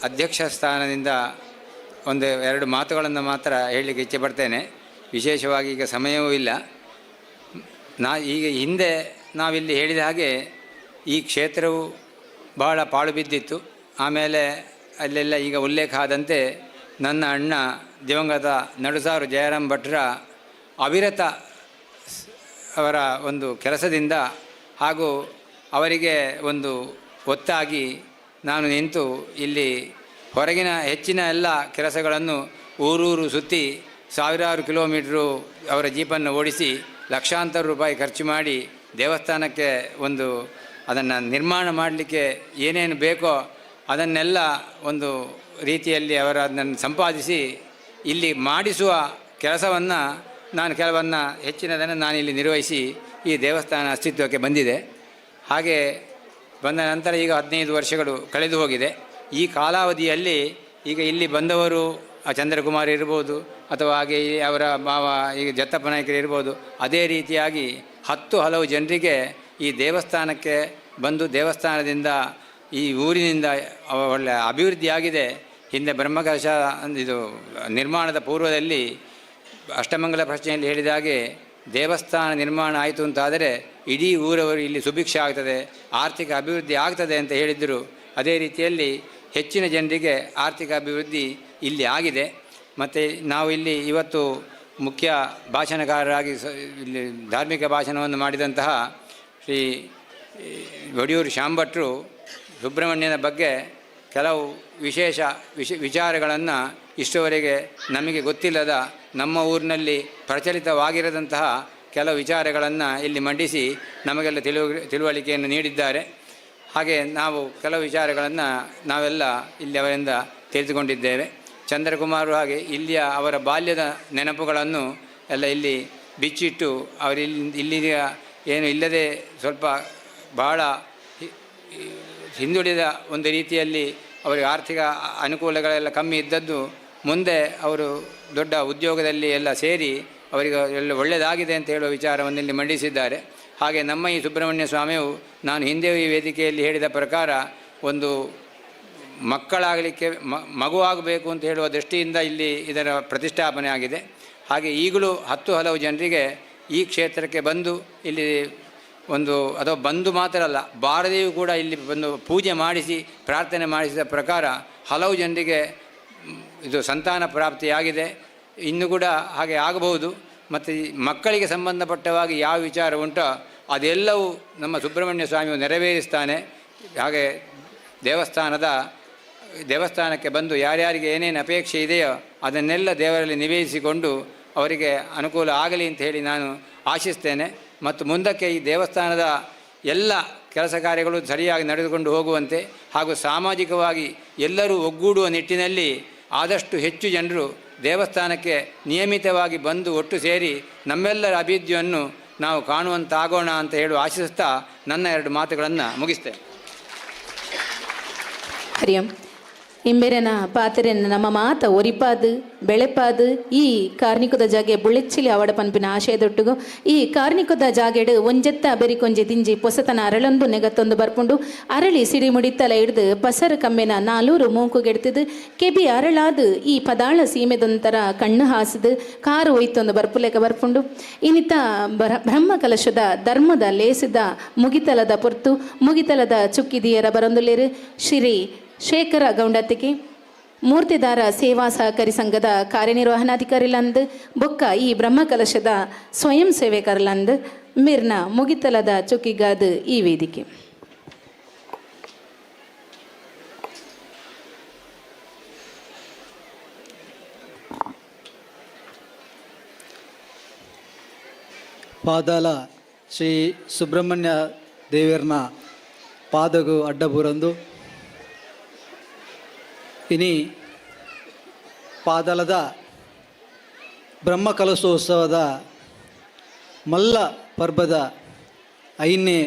ಅಧ್ಯಕ್ಷ ಸ್ಥಾನದಿಂದ ಒಂದು ಎರಡು ಮಾತುಗಳನ್ನು ಮಾತ್ರ ಹೇಳಲಿಕ್ಕೆ ಇಚ್ಛೆ ಪಡ್ತೇನೆ. ವಿಶೇಷವಾಗಿ ಈಗ ಸಮಯವೂ ಇಲ್ಲ. ಈಗ ಹಿಂದೆ ನಾವಿಲ್ಲಿ ಹೇಳಿದ ಹಾಗೆ ಈ ಕ್ಷೇತ್ರವು ಬಹಳ ಪಾಳು ಬಿದ್ದಿತ್ತು. ಆಮೇಲೆ ಅಲ್ಲೆಲ್ಲ ಈಗ ಉಲ್ಲೇಖ ಆದಂತೆ ನನ್ನ ಅಣ್ಣ ದಿವಂಗತ ನಡುಸಾರು ಜಯರಾಮ್ ಭಟ್ರ ಅವಿರತ ಅವರ ಒಂದು ಕೆಲಸದಿಂದ ಹಾಗೂ ಅವರಿಗೆ ಒಂದು ಒತ್ತಾಗಿ ನಾನು ನಿಂತು ಇಲ್ಲಿ ಹೊರಗಿನ ಹೆಚ್ಚಿನ ಎಲ್ಲ ಕೆಲಸಗಳನ್ನು ಊರೂರು ಸುತ್ತಿ ಸಾವಿರಾರು ಕಿಲೋಮೀಟ್ರು ಅವರ ಜೀಪನ್ನು ಓಡಿಸಿ ಲಕ್ಷಾಂತರ ರೂಪಾಯಿ ಖರ್ಚು ಮಾಡಿ ದೇವಸ್ಥಾನಕ್ಕೆ ಒಂದು ಅದನ್ನು ನಿರ್ಮಾಣ ಮಾಡಲಿಕ್ಕೆ ಏನೇನು ಬೇಕೋ ಅದನ್ನೆಲ್ಲ ಒಂದು ರೀತಿಯಲ್ಲಿ ಅವರು ಅದನ್ನು ಸಂಪಾದಿಸಿ ಇಲ್ಲಿ ಮಾಡಿಸುವ ಕೆಲಸವನ್ನು ನಾನು ಕೆಲವನ್ನು ಹೆಚ್ಚಿನದನ್ನು ನಾನಿಲ್ಲಿ ನಿರ್ವಹಿಸಿ ಈ ದೇವಸ್ಥಾನ ಅಸ್ತಿತ್ವಕ್ಕೆ ಬಂದಿದೆ. ಹಾಗೆ ಬಂದ ನಂತರ ಈಗ 15 ವರ್ಷಗಳು ಕಳೆದು ಹೋಗಿದೆ. ಈ ಕಾಲಾವಧಿಯಲ್ಲಿ ಈಗ ಇಲ್ಲಿ ಬಂದವರು ಆ ಚಂದ್ರಕುಮಾರ್ ಇರ್ಬೋದು ಅಥವಾ ಹಾಗೆ ಅವರ ಮಾವ ಈಗ ಜತ್ತಪ್ಪ ನಾಯಕರು ಇರ್ಬೋದು, ಅದೇ ರೀತಿಯಾಗಿ 10 ಹಲವು ಜನರಿಗೆ ಈ ದೇವಸ್ಥಾನಕ್ಕೆ ಬಂದು ದೇವಸ್ಥಾನದಿಂದ ಈ ಊರಿನಿಂದ ಒಳ್ಳೆಯ ಅಭಿವೃದ್ಧಿಯಾಗಿದೆ. ಹಿಂದೆ ಬ್ರಹ್ಮಕಲಶ ಇದು ನಿರ್ಮಾಣದ ಪೂರ್ವದಲ್ಲಿ ಅಷ್ಟಮಂಗಲ ಪ್ರಶ್ನೆಯಲ್ಲಿ ಹೇಳಿದ ಹಾಗೆ ದೇವಸ್ಥಾನ ನಿರ್ಮಾಣ ಆಯಿತು ಅಂತಾದರೆ ಇಡೀ ಊರವರು ಇಲ್ಲಿ ಸುಭಿಕ್ಷೆ ಆಗ್ತದೆ, ಆರ್ಥಿಕ ಅಭಿವೃದ್ಧಿ ಆಗ್ತದೆ ಅಂತ ಹೇಳಿದ್ದರು. ಅದೇ ರೀತಿಯಲ್ಲಿ ಹೆಚ್ಚಿನ ಜನರಿಗೆ ಆರ್ಥಿಕ ಅಭಿವೃದ್ಧಿ ಇಲ್ಲಿ ಆಗಿದೆ. ಮತ್ತು ನಾವು ಇಲ್ಲಿ ಇವತ್ತು ಮುಖ್ಯ ಭಾಷಣಕಾರರಾಗಿ ಇಲ್ಲಿ ಧಾರ್ಮಿಕ ಭಾಷಣವನ್ನು ಮಾಡಿದಂತಹ ಶ್ರೀ ಒಡಿಯೂರು ಶ್ಯಾಂಭಟ್ರು ಸುಬ್ರಹ್ಮಣ್ಯನ ಬಗ್ಗೆ ಕೆಲವು ವಿಶೇಷ ವಿಚಾರಗಳನ್ನು ಇಷ್ಟವರೆಗೆ ನಮಗೆ ಗೊತ್ತಿಲ್ಲದ ನಮ್ಮ ಊರಿನಲ್ಲಿ ಪ್ರಚಲಿತವಾಗಿರದಂತಹ ಕೆಲವು ವಿಚಾರಗಳನ್ನು ಇಲ್ಲಿ ಮಂಡಿಸಿ ನಮಗೆಲ್ಲ ತಿಳುವಳಿಕೆಯನ್ನು ನೀಡಿದ್ದಾರೆ. ಹಾಗೆ ನಾವು ಕೆಲವು ವಿಚಾರಗಳನ್ನು ನಾವೆಲ್ಲ ಇಲ್ಲಿ ಅವರಿಂದ ತಿಳಿದುಕೊಂಡಿದ್ದೇವೆ. ಚಂದ್ರಕುಮಾರು ಹಾಗೆ ಇಲ್ಲಿಯ ಅವರ ಬಾಲ್ಯದ ನೆನಪುಗಳನ್ನು ಎಲ್ಲ ಇಲ್ಲಿ ಬಿಚ್ಚಿಟ್ಟು ಅವರು ಇಲ್ಲಿಯ ಏನು ಇಲ್ಲದೆ ಸ್ವಲ್ಪ ಭಾಳ ಹಿಂದುಳಿದ ಒಂದು ರೀತಿಯಲ್ಲಿ ಅವರಿಗೆ ಆರ್ಥಿಕ ಅನುಕೂಲಗಳೆಲ್ಲ ಕಮ್ಮಿ ಇದ್ದದ್ದು ಮುಂದೆ ಅವರು ದೊಡ್ಡ ಉದ್ಯೋಗದಲ್ಲಿ ಎಲ್ಲ ಸೇರಿ ಅವರಿಗೆ ಎಲ್ಲ ಒಳ್ಳೆಯದಾಗಿದೆ ಅಂತ ಹೇಳುವ ವಿಚಾರವನ್ನು ಇಲ್ಲಿ ಮಂಡಿಸಿದ್ದಾರೆ. ಹಾಗೆ ನಮ್ಮ ಈ ಸುಬ್ರಹ್ಮಣ್ಯ ಸ್ವಾಮಿಯು ನಾನು ಹಿಂದೆ ಈ ವೇದಿಕೆಯಲ್ಲಿ ಹೇಳಿದ ಪ್ರಕಾರ ಒಂದು ಮಕ್ಕಳಾಗಲಿಕ್ಕೆ ಮಗುವಾಗಬೇಕು ಅಂತ ಹೇಳುವ ದೃಷ್ಟಿಯಿಂದ ಇಲ್ಲಿ ಇದರ ಪ್ರತಿಷ್ಠಾಪನೆ ಆಗಿದೆ. ಹಾಗೆ ಈಗಲೂ 10 ಹಲವು ಜನರಿಗೆ ಈ ಕ್ಷೇತ್ರಕ್ಕೆ ಬಂದು ಇಲ್ಲಿ ಒಂದು ಅಥವಾ ಬಂದು ಮಾತ್ರ ಅಲ್ಲ, ಬಾರದೆಯೂ ಕೂಡ ಇಲ್ಲಿ ಬಂದು ಪೂಜೆ ಮಾಡಿಸಿ ಪ್ರಾರ್ಥನೆ ಮಾಡಿಸಿದ ಪ್ರಕಾರ ಹಲವು ಜನರಿಗೆ ಇದು ಸಂತಾನ ಪ್ರಾಪ್ತಿಯಾಗಿದೆ. ಇನ್ನೂ ಕೂಡ ಹಾಗೆ ಆಗಬಹುದು. ಮತ್ತು ಮಕ್ಕಳಿಗೆ ಸಂಬಂಧಪಟ್ಟವಾಗಿ ಯಾವ ವಿಚಾರ ಉಂಟೋ ಅದೆಲ್ಲವೂ ನಮ್ಮ ಸುಬ್ರಹ್ಮಣ್ಯ ಸ್ವಾಮಿಯು ನೆರವೇರಿಸ್ತಾನೆ. ಹಾಗೆ ದೇವಸ್ಥಾನಕ್ಕೆ ಬಂದು ಯಾರ್ಯಾರಿಗೆ ಏನೇನು ಅಪೇಕ್ಷೆ ಇದೆಯೋ ಅದನ್ನೆಲ್ಲ ದೇವರಲ್ಲಿ ನಿವೇದಿಸಿಕೊಂಡು ಅವರಿಗೆ ಅನುಕೂಲ ಆಗಲಿ ಅಂತ ಹೇಳಿ ನಾನು ಆಶಿಸ್ತೇನೆ. ಮತ್ತು ಮುಂದಕ್ಕೆ ಈ ದೇವಸ್ಥಾನದ ಎಲ್ಲ ಕೆಲಸ ಕಾರ್ಯಗಳು ಸರಿಯಾಗಿ ನಡೆದುಕೊಂಡು ಹೋಗುವಂತೆ ಹಾಗೂ ಸಾಮಾಜಿಕವಾಗಿ ಎಲ್ಲರೂ ಒಗ್ಗೂಡುವ ನಿಟ್ಟಿನಲ್ಲಿ ಆದಷ್ಟು ಹೆಚ್ಚು ಜನರು ದೇವಸ್ಥಾನಕ್ಕೆ ನಿಯಮಿತವಾಗಿ ಬಂದು ಒಟ್ಟು ಸೇರಿ ನಮ್ಮೆಲ್ಲರ ಅಭಿವೃದ್ಧಿಯನ್ನು ನಾವು ಕಾಣುವಂತಾಗೋಣ ಅಂತ ಹೇಳುವ ಆಶಿಸುತ್ತಾ ನನ್ನ 2 ಮಾತುಗಳನ್ನು ಮುಗಿಸ್ತೇನೆ. ಹರಿಯಂ. ಇಂಬೆರೆನ ಪಾತ್ರೆನ ನಮ್ಮ ಮಾತ ಒರಿಪಾದು ಬೆಳೆಪಾದು ಈ ಕಾರ್ಣಿಕದ ಜಾಗೆ ಬುಳೆಚ್ಚಿಲಿ ಅವಡ ಪನ್ಪಿನ ಆಶಯದೊಟ್ಟುಗು ಈ ಕಾರ್ಣಿಕದ ಜಾಗೆಡು ಒಂಜೆತ್ತ ಬೆರಿಕೊಂಜಿ ದಿಂಜಿ ಪೊಸತನ ಅರಳೊಂದು ನೆಗತ್ತೊಂದು ಬರ್ಪುಂಡು ಅರಳಿ ಸಿಡಿ ಮುಡಿತಲ ಹಿಡ್ದು ಪಸರು ಕಮ್ಮೆನ ನಾಲೂರು ಮೂಕುಗೆಡ್ತದು ಕೆಬಿ ಅರಳಾದು ಈ ಪದಾಳ ಸೀಮೆದೊಂಥರ ಕಣ್ಣು ಹಾಸಿದು ಕಾರು ಒಯ್ತೊಂದು ಬರ್ಪುಲೆಕ ಬರ್ಪುಂಡು ಇನ್ನಿತ ಬ್ರಹ್ಮ ಕಲಶದ ಧರ್ಮದ ಲೇಸಿದ ಮುಗಿತಲದ ಪೊರ್ತು ಮುಗಿತಲದ ಚುಕ್ಕಿದಿಯರ ಬರೊಂದುಲೇರು ಶ್ರೀ ಶೇಖರ ಗೌಂಡತ್ತಿಗೆ ಮೂರ್ತಿದಾರ ಸೇವಾ ಸಹಕಾರಿ ಸಂಘದ ಕಾರ್ಯನಿರ್ವಹಣಾಧಿಕಾರಿ ಲಂದ್ ಬೊಕ್ಕ ಈ ಬ್ರಹ್ಮಕಲಶದ ಸ್ವಯಂ ಸೇವಕರಲಂದ್ ಮಿರ್ನ ಮುಗಿತಲದ ಚುಕ್ಕಿಗಾದ ಈ ವೇದಿಕೆ. ಪಾದಾಲ ಶ್ರೀ ಸುಬ್ರಹ್ಮಣ್ಯ ದೇವರನ ಪಾದಗು ಅಡ್ಡಬೂರಂದು ಇನಿ ಪಾದಲದ ಬ್ರಹ್ಮಕಲಶೋತ್ಸವದ ಮಲ್ಲ ಪರ್ಬದ ಐನೇ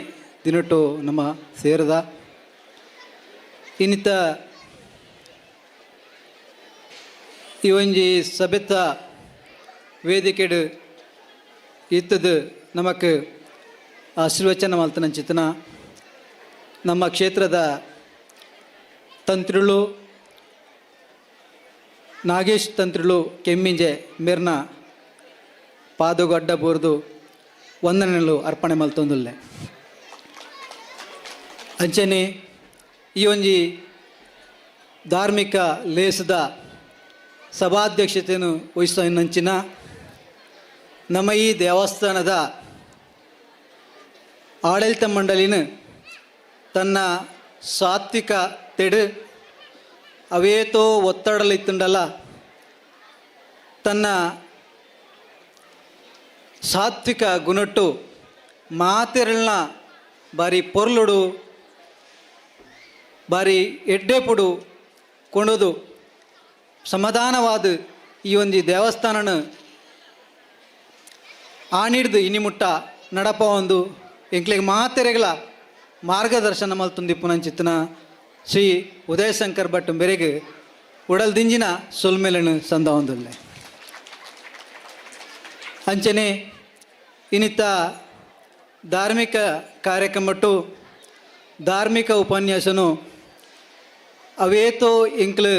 ದಿನಟು ನಮ್ಮ ಸೇರದ ಇನ್ನಿತ ಈ ಒಂಜಿ ಸಭೆತ ವೇದಿಕೆಡ್ ಇತ್ತದು ನಮಕ್ ಆಶೀರ್ವಚನ ಮಲ್ತನಂಚಿತನ ನಮ್ಮ ಕ್ಷೇತ್ರದ ತಂತ್ರಿಳು ನಾಗೇಶ್ ತಂತ್ರಿಳು ಕೆಮ್ಮಿಂಜೆ ಮೇರ್ನ ಪಾದಗು ಬೋರ್ದು ವಂದನೆಗಳು ಅರ್ಪಣೆ ಮಲ್ತೊಂದುಲ್ಲೆ. ಅಂಚನೆ ಈ ಒಂಜಿ ಧಾರ್ಮಿಕ ಲೇಸದ ಸಭಾಧ್ಯಕ್ಷತೆಯನ್ನು ವಹಿಸುವ ನಮ್ಮ ಈ ದೇವಸ್ಥಾನದ ಆಡಳಿತ ಮಂಡಳಿನ ತನ್ನ ಸಾತ್ವಿಕ ತೆಡು ಅವೇತೋ ಒತ್ತಡಲಿತ್ತುಂಡಲ್ಲ ತನ್ನ ಸಾತ್ವಿಕ ಗುಣಟ್ಟು ಮಾತೆರಳ್ನ ಬಾರಿ ಪೊರ್ಲುಡು ಬಾರಿ ಎಡ್ಡೆಪುಡು ಕೊಂಡೋದು ಸಮಾಧಾನವಾದ ಈ ಒಂದು ದೇವಸ್ಥಾನನ ಆನಿಡ್ದು ಇನಿಮುಟ್ಟ ನಡಪ ಒಂದು ಎಂಕ್ಲೆಗ್ ಮಾತೆರೆಗಳ ಮಾರ್ಗದರ್ಶನ ಮಲ್ತುಂದಿ ಪುನಂಚಿತ್ತನ ಶ್ರೀ ಉದಯಶಂಕರ್ ಭಟ್ ಬೆರೆಗ್ ಉಡಲ್ ದಿಂಜಿನ ಸೊಲ್ಮೆಲನು ಸಂದ ಹೊಂದುಲ್ಲೆ. ಅಂಚನೆ ಇನ್ನಿತ ಧಾರ್ಮಿಕ ಕಾರ್ಯಕ್ರಮಟ್ಟು ಧಾರ್ಮಿಕ ಉಪನ್ಯಾಸನು ಅವೇತೋ ಎಂಕ್ಲು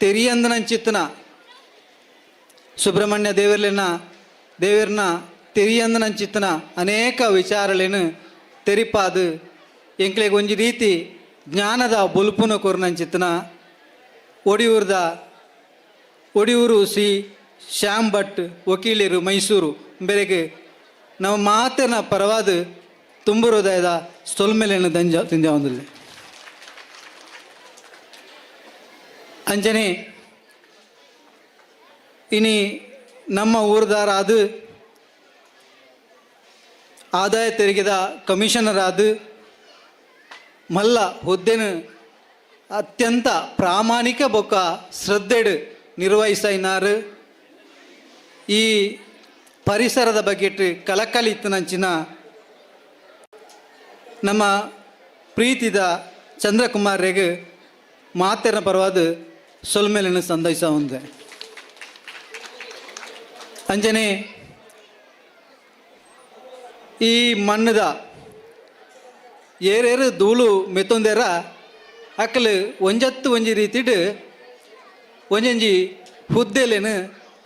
ತೆರಿಯಂದನಂಚಿತ್ತನ ಸುಬ್ರಹ್ಮಣ್ಯ ದೇವರ್ಲೆನ ದೇವರನ್ನ ತೆರಿಯಂದನಂಚಿತ್ತನ ಅನೇಕ ವಿಚಾರಲೇನು ತೆರಿಪಾದು ಎಂಕ್ಲೆಗ್ ಒಂಜಿ ರೀತಿ ಜ್ಞಾನದ ಬೊಲ್ಪುನ ಕೊರ್ನಂಚಿತ್ತನ ಒಡಿಯೂರ್ದ ಒಡಿಯೂರು ಶ್ರೀ ಶ್ಯಾಮ್ ಭಟ್ ವಕೀಲರು ಮೈಸೂರು ಬೆರೆಗೆ ನಮ್ಮ ಮಾತಿನ ಪರವಾದ ತುಂಬು ಹೃದಯದ ಸೊಲ್ಮೆಲೆಯನ್ನು ದಂಜ ತಿಂಜ. ಅಂಚನೆ ಇನಿ ನಮ್ಮ ಊರ್ದಾರ ಅದು ಆದಾಯ ತೆರಿಗೆದ ಕಮಿಷನರ್ ಆದ ಮಲ್ಲ ಹುದ್ದೆನ ಅತ್ಯಂತ ಪ್ರಾಮಾಣಿಕ ಬೊಕ್ಕ ಶ್ರದ್ಧೆಡ್ ನಿರ್ವಹಿಸೈನಾರು. ಈ ಪರಿಸರದ ಬಗ್ಗೆ ಕಲಕಲಿ ಇತ್ತನಂಚಿನ ನಮ್ಮ ಪ್ರೀತಿದ ಚಂದ್ರಕುಮಾರ್ರಿಗೆ ಮಾತೆರ ಪರವಾದ ಸೊಲ್ಮೆಲನ್ನು ಸಂದೈಸ ಒಂದೆ. ಅಂಜನೆ ಈ ಮಣ್ಣದ ಏರೇರು ಧೂಳು ಮೆತ್ತೊಂದೇರ ಅಕ್ಕಲು ಒಂಜತ್ತು ಒಂಜಿ ರೀತಿಡ್ ಒಂಜೊಂಜಿ ಹುದ್ದೆಲೇನು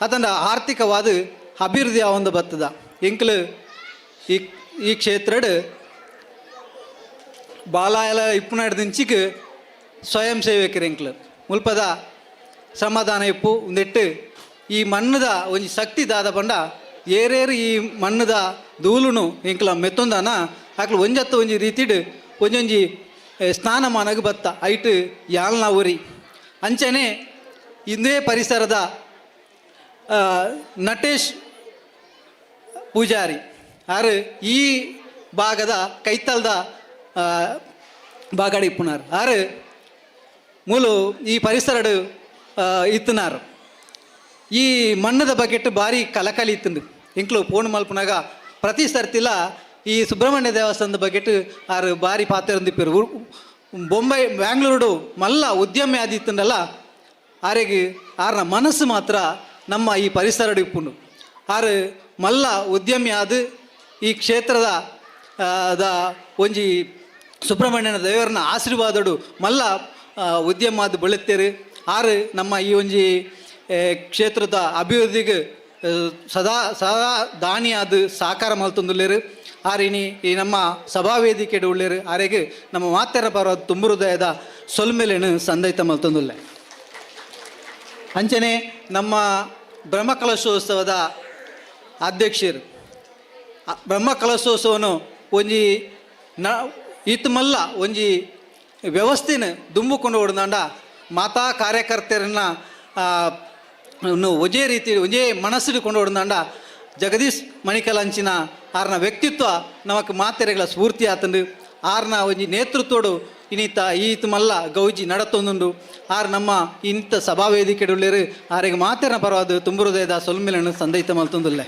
ಅದನ್ನ ಆರ್ಥಿಕವಾದ ಅಭಿವೃದ್ಧಿ ಆವೊಂದು ಬತ್ತದ. ಎಂಕ್ಲು ಈ ಈ ಕ್ಷೇತ್ರಡ್ ಬಾಲಾಯಲ ಇಪ್ಪುನಾಡ್ದಿಂಚಿಕ್ ಸ್ವಯಂ ಸೇವಕರು ಎಂಕ್ಲು ಮುಲ್ಪದ ಸಮಾಧಾನ ಇಪ್ಪು ಒಂದಿಟ್ಟು ಈ ಮಣ್ಣದ ಒಂಜಿ ಶಕ್ತಿ ದಾದ ಪಂಡ ಏರೇರು ಈ ಮಣ್ಣದ ಧೂಳುನು ಎಂಕ್ಲ ಮೆತ್ತೊಂದಾನ ಅಕ್ಲು ಒಂಜತ್ತು ಒಂಜಿ ರೀತಿಡ್ ಒಂಜೊಂಜಿ ಸ್ನಾನಮಾನಗ ಬತ್ತ ಐಟ್ ಯಾಲ್ನ ಊರಿ. ಅಂಚನೆ ಇಂದೇ ಪರಿಸರದ ನಟೇಶ್ ಪೂಜಾರಿ ಆರು ಈ ಭಾಗದ ಕೈತಲ್ದ ಬಾಗಡಿ ಇಪ್ಪುನಾರ್ ಆರು ಮೂಲು ಈ ಪರಿಸರಡು ಇತ್ತನಾರು. ಈ ಮಣ್ಣದ ಬಕೆಟ್ ಭಾರಿ ಕಲಕಲಿ ಇತ್ತಂದು ಎಂಕ್ಲು ಫೋನ್ ಮಲ್ಪುನಾಗ ಪ್ರತಿ ಸರ್ತಿಲ ಈ ಸುಬ್ರಹ್ಮಣ್ಯ ದೇವಸ್ಥಾನದ ಬಕೆಟ್ ಆರು ಭಾರಿ ಪಾತ್ರ. ಬೊಂಬೈ ಬ್ಯಾಂಗ್ಳೂರು ಮಲ್ಲ ಉದ್ಯಮ ಆದಿತ್ತಂಡಲ್ಲ ಆರೆಗೆ ಆರ್ನ ಮನಸ್ಸು ಮಾತ್ರ ನಮ್ಮ ಈ ಪರಿಸರಡು ಇಪ್ಪುಂಡು. ಆರು ಮಲ್ಲ ಉದ್ಯಮಿ ಆದ ಈ ಕ್ಷೇತ್ರದ the ಒಂಜಿ ಸುಬ್ರಹ್ಮಣ್ಯನ ದೇವರನ ಆಶೀರ್ವಾದಡು ಮಲ್ಲ ಉದ್ಯಮ ಆದ ಬೆಳೆತ್ತೇರು. ಆರು ನಮ್ಮ ಈ ಒಂಜಿ ಕ್ಷೇತ್ರದ ಅಭಿವೃದ್ಧಿಗೆ ಸದಾ ಸದಾ ದಾನಿಯಾದ ಸಾಕಾರ ಮಲ್ತೊಂದುಲ್ಲೇರು. ಆರಿನಿ ಈ ನಮ್ಮ ಸಭಾವೇದಿಕೆಡು ಉಳ್ಳೇರು. ಆರೆಗೆ ನಮ್ಮ ಮಾತೆರ ಪರ ತುಂಬು ಹೃದಯದ ಸೊಲ್ಮೆಲೆನು ಸಂದೈತ ಮಲ್ತೊಂದುಲ್ಲೆ. ಅಂಚನೆ ನಮ್ಮ ಬ್ರಹ್ಮಕಲಶೋತ್ಸವದ ಅಧ್ಯಕ್ಷರು ಬ್ರಹ್ಮಕಲಶೋತ್ಸವನು ಒಂಜಿ ನ ಇತ್ ಮಲ್ಲ ಒಂಜಿ ವ್ಯವಸ್ಥೆನ ದುಂಬುಕೊಂಡು ಹೊಡೆದಾಂಡ ಮಾತಾ ಕಾರ್ಯಕರ್ತರನ್ನ ಒಂಜೇ ರೀತಿ ಒಂಜೇ ಮನಸ್ಸಿಡು ಕೊಂಡು ಹೊಡೆದಾಂಡ ಜಗದೀಶ್ ಮಣಿಕಲಂಚಿನ ಆರ್ನ ವ್ಯಕ್ತಿತ್ವ ನಮಕ್ ಮಾತೆರೆಗಳ ಸ್ಫೂರ್ತಿ ಆತಂಡು. ಆರ್ನ ಒಂಜಿ ನೇತೃತ್ವಡು ಇನ್ನಿತ ಈತ ಮಲ್ಲ ಗೌಜಿ ನಡತೊಂದುಂಡು. ಆರ್ ನಮ್ಮ ಇಂಥ ಸಭಾವೇದಿಕೆಡುಳ್ಳೇರು. ಆರೆಗೆ ಮಾತೆರನ ಪರವಾದ ತುಂಬು ಹೃದಯದ ಸೊಲ್ಮೆಲನ್ನು ಸಂದೈತ ಮಲ್ತೊಂದುಲ್ಲೆ.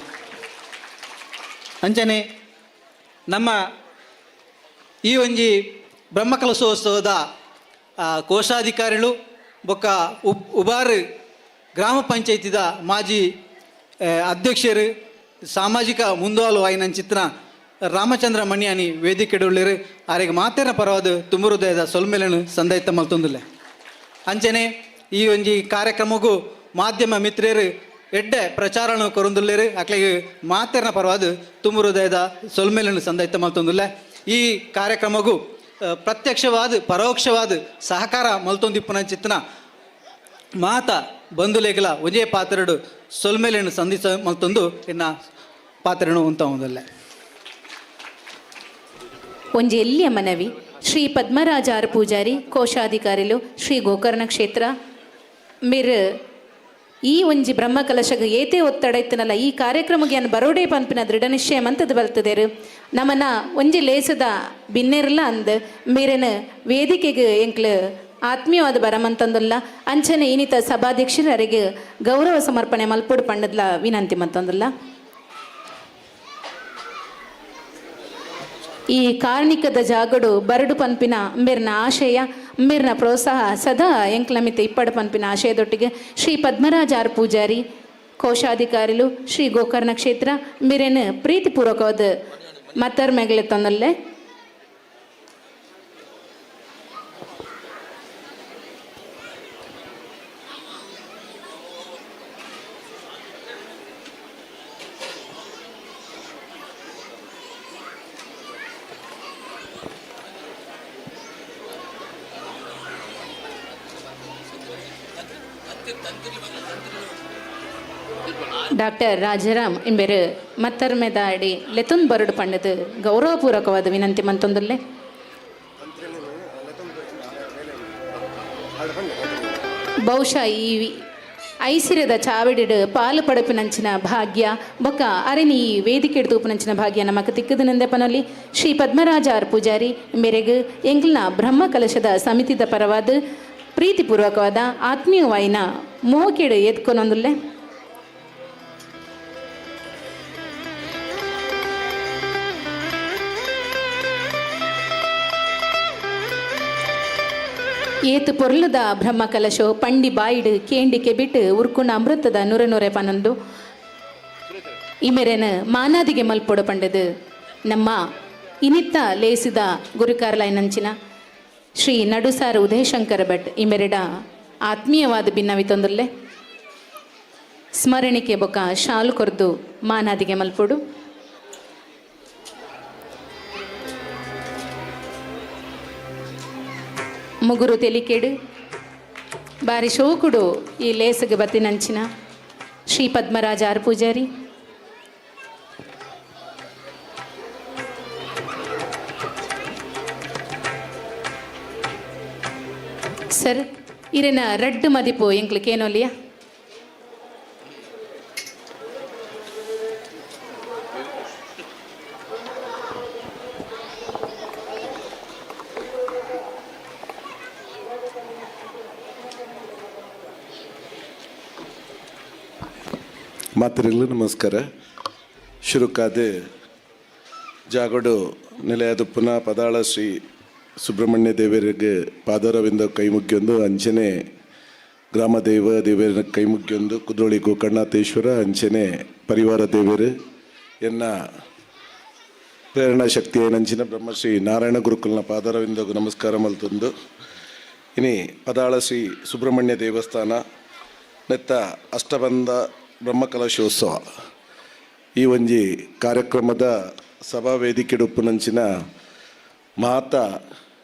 ಅಂಚನೆ ನಮ್ಮ ಈ ಒಂಜಿ ಬ್ರಹ್ಮಕಲಶೋತ್ಸವದ ಕೋಶಾಧಿಕಾರಿಗಳು ಬೊಕ್ಕ ಉಬಾರು ಗ್ರಾಮ ಪಂಚಾಯತಿದ ಮಾಜಿ ಅಧ್ಯಕ್ಷರು ಸಾಮಾಜಿಕ ಮುಂದುವಾಲು ಆಯಿನಂಚಿತ್ನ ರಾಮಚಂದ್ರ ಮಣಿಯಾನಿ ವೇದಿಕೆಡುಳ್ಳಿರು ಆರೆಗೆ ಮಾತೆರ ಪರವಾದ ತುಮುರುದಯದ ಸೊಲ್ಮೆಲೆನು ಸಂದೈತ ಮಲ್ತೊಂದುಲ್ಲೆ. ಅಂಚನೆ ಈ ಒಂಜಿ ಕಾರ್ಯಕ್ರಮಗೂ ಮಾಧ್ಯಮ ಮಿತ್ರರು ಎಡ್ಡೆ ಪ್ರಚಾರಣ ಕೊರೊಂದುಲ್ಲೆರು ಅಕ್ಲೆಗ್ ಮಾತೆರ್ನ ಪರವಾದ ತುಮುರುದಯದ ಸೊಲ್ಮೆಲೆನು ಸಂದೈತ ಮಲ್ತೊಂದುಲ್ಲೆ. ಈ ಕಾರ್ಯಕ್ರಮಗೂ ಪ್ರತ್ಯಕ್ಷವಾದ ಪರೋಕ್ಷವಾದ ಸಹಕಾರ ಮಲ್ತೊಂದಿಪ್ಪುನಂಚಿತ್ನ ಮಾತ ಬಂಧುಲೇಗಲ ಒಂಜೇ ಪಾತ್ರಡು ಸೊಲ್ಮೆಲೆನು ಸಂಧಿಸ ಮಲ್ತೊಂದು ಇನ್ನ ಪಾತ್ರನು ಉಂತ ಒಂದಲ್ಲೆ. ಒಂಜಿ ಎಲ್ಲಿಯ ಮನವಿ ಶ್ರೀ ಪದ್ಮರಾಜಾರ್ ಪೂಜಾರಿ ಕೋಶಾಧಿಕಾರಿಲು ಶ್ರೀ ಗೋಕರ್ಣ ಕ್ಷೇತ್ರ ಮಿರ್ ಈ ಒಂಜಿ ಬ್ರಹ್ಮಕಲಶಗ ಏತೆ ಒತ್ತಡ ಇತ್ತನಲ್ಲ ಈ ಕಾರ್ಯಕ್ರಮಕ್ಕೆ ಅನ್ ಬರೋಡೆ ಪನ್ಪಿನ ದೃಢ ನಿಶ್ಚಯ ಮಂತದ ಬಲ್ತದೇರು ನಮನ ಒಂಜಿ ಲೇಸದ ಬಿನ್ನೆರ್ಲ ಅಂದ್ ಮೇರೆನ ವೇದಿಕೆಗೆ ಎಂಕ್ಲು ಆತ್ಮೀಯವಾದ ಬರಮಂತಂದುಲ್ಲ ಅಂಚನೆ ಇನಿತ ಸಭಾಧ್ಯಕ್ಷರರಿಗೆ ಗೌರವ ಸಮರ್ಪಣೆ ಮಲ್ಪೊಡು ಪಂಡದ್ಲ ವಿನಂತಿ ಮಂತಂದುಲ್ಲ. ಈ ಕಾರ್ಣಿಕದ ಜಾಗಡು ಬರಡು ಪನ್ಪಿನ ಅಂಬೇರ್ನ ಆಶಯ ಅಂಬೇರ್ನ ಪ್ರೋತ್ಸಾಹ ಸದಾ ಎಂಕ್ಲಮಿತ ಇಪ್ಪಡು ಪನ್ಪಿನ ಆಶಯದೊಟ್ಟಿಗೆ ಶ್ರೀ ಪದ್ಮರಾಜ ಆರ್ ಪೂಜಾರಿ ಕೋಶಾಧಿಕಾರಿಲು ಶ್ರೀ ಗೋಕರ್ಣ ಕ್ಷೇತ್ರ ಮೇರೇನು ಪ್ರೀತಿಪೂರ್ವಕವಾದ ಮತ್ತರ್ ಮೇಗಲೆ ತಂದಲ್ಲೇ. ಡಾಕ್ಟರ್ ರಾಜಾರಾಮ್ ಎಂಬೆರು ಮತ್ತರ್ಮೆದಾಡಿ ಲೆತುನ್ ಬರಡು ಪಂಡದು ಗೌರವಪೂರ್ವಕವಾದ ವಿನಂತಿ ಮಂತೊಂದುಲ್ಲೆ. ಬಹುಶಃ ಈ ಐಸಿರದ ಚಾವಿಡಿಡು ಪಾಲು ಪಡಪಿನಂಚಿನ ಭಾಗ್ಯ ಬೊಕ್ಕ ಅರೆನಿ ಈ ವೇದಿಕೆ ತೂಪಿನಂಚಿನ ಭಾಗ್ಯ ನಮಕ್ ತಿಕ್ಕದನಂದೆ ಪನೊಲಿ ಶ್ರೀ ಪದ್ಮರಾಜ ಆರ್ ಪೂಜಾರಿ ಮೇರೆಗ್ ಎಂಗ್ಲ್ನ ಬ್ರಹ್ಮ ಕಲಶದ ಸಮಿತಿದ ಪರವಾದ ಪ್ರೀತಿಪೂರ್ವಕವಾದ ಆತ್ಮೀಯವಾಯಿನ ಮೋಕೆಡು ಎದ್ಕೊನೊಂದುಲ್ಲೆ. ಏತು ಪೊರ್ಲುದ ಬ್ರಹ್ಮ ಕಲಶೋ ಪಂಡಿ ಬಾಯಿಡು ಕೇಂಡಿ ಕೆಬಿಟ್ಟು ಉರ್ಕುಣ ಅಮೃತದ ನೂರ ನೂರೆ ಪನ್ನೊಂದು ಈ ಮೇರೆನ ಮಾನಾದಿಗೆ ಮಲ್ಪೊಡು ಪಂಡದು ನಮ್ಮ ಇನಿತ್ತ ಲೇಸಿದ ಗುರುಕಾರ್ಲಾಯ್ನಂಚಿನ ಶ್ರೀ ನಡುಸಾರು ಉದಯಶಂಕರ ಭಟ್ ಈ ಮೆರೆಡ ಆತ್ಮೀಯವಾದ ಭಿನ್ನವಿತೊಂದುಲ್ಲೆ. ಸ್ಮರಣಿಕೆ ಬೊಕ ಶಾಲು ಕೊರ್ದು ಮಾನಾದಿಗೆ ಮಲ್ಪೊಡು. ಮುಗುರು ತೆಲಿಕೆಡು ಬಾರಿ ಶೋಕುಡು ಈ ಲೇಸಗೆ ಬತ್ತಿನಂಚಿನ ಶ್ರೀ ಪದ್ಮರಾಜ ಆರ್ ಪೂಜಾರಿ. ಸರ್ ಇರೆನ ರಡ್ಡು ಮದಿಪು ಎಂಕ್ಲಕೇನೋಲಿಯಾ? ಮಾತರಿಲ್ಲ ನಮಸ್ಕಾರ. ಶುರುಕಾದೆ ಜಾಗಡು ನಿಲಯದ ಪುನಃ ಪದಾಳ ಶ್ರೀ ಸುಬ್ರಹ್ಮಣ್ಯ ದೇವರಿಗೆ ಪಾದರವಿಂದ ಕೈಮುಗ್ಗಿಯೊಂದು ಅಂಚನೆ ಗ್ರಾಮ ದೇವ ದೇವರ ಕೈಮುಗ್ಗಿಯೊಂದು ಕುದ್ರೋಳಿ ಗೋಕರ್ಣಾಥೇಶ್ವರ ಅಂಚನೆ ಪರಿವಾರ ದೇವರು ಎನ್ನ ಪ್ರೇರಣಾ ಶಕ್ತಿಯ ನಂಚಿನ ಬ್ರಹ್ಮಶ್ರೀ ನಾರಾಯಣ ಗುರುಕುಲ್ನ ಪಾದರವಿಂದ ನಮಸ್ಕಾರ ಮಲ್ತೊಂದು. ಇನಿ ಪದಾಳ ಶ್ರೀ ಸುಬ್ರಹ್ಮಣ್ಯ ದೇವಸ್ಥಾನ ನೆತ್ತ ಅಷ್ಟಬಂಧ ಬ್ರಹ್ಮಕಲಶೋತ್ಸವ ಈ ಒಂಜಿ ಕಾರ್ಯಕ್ರಮದ ಸಭಾ ವೇದಿಕೆ ಉಪ್ಪುನಂಚಿನ ಮಾತಾ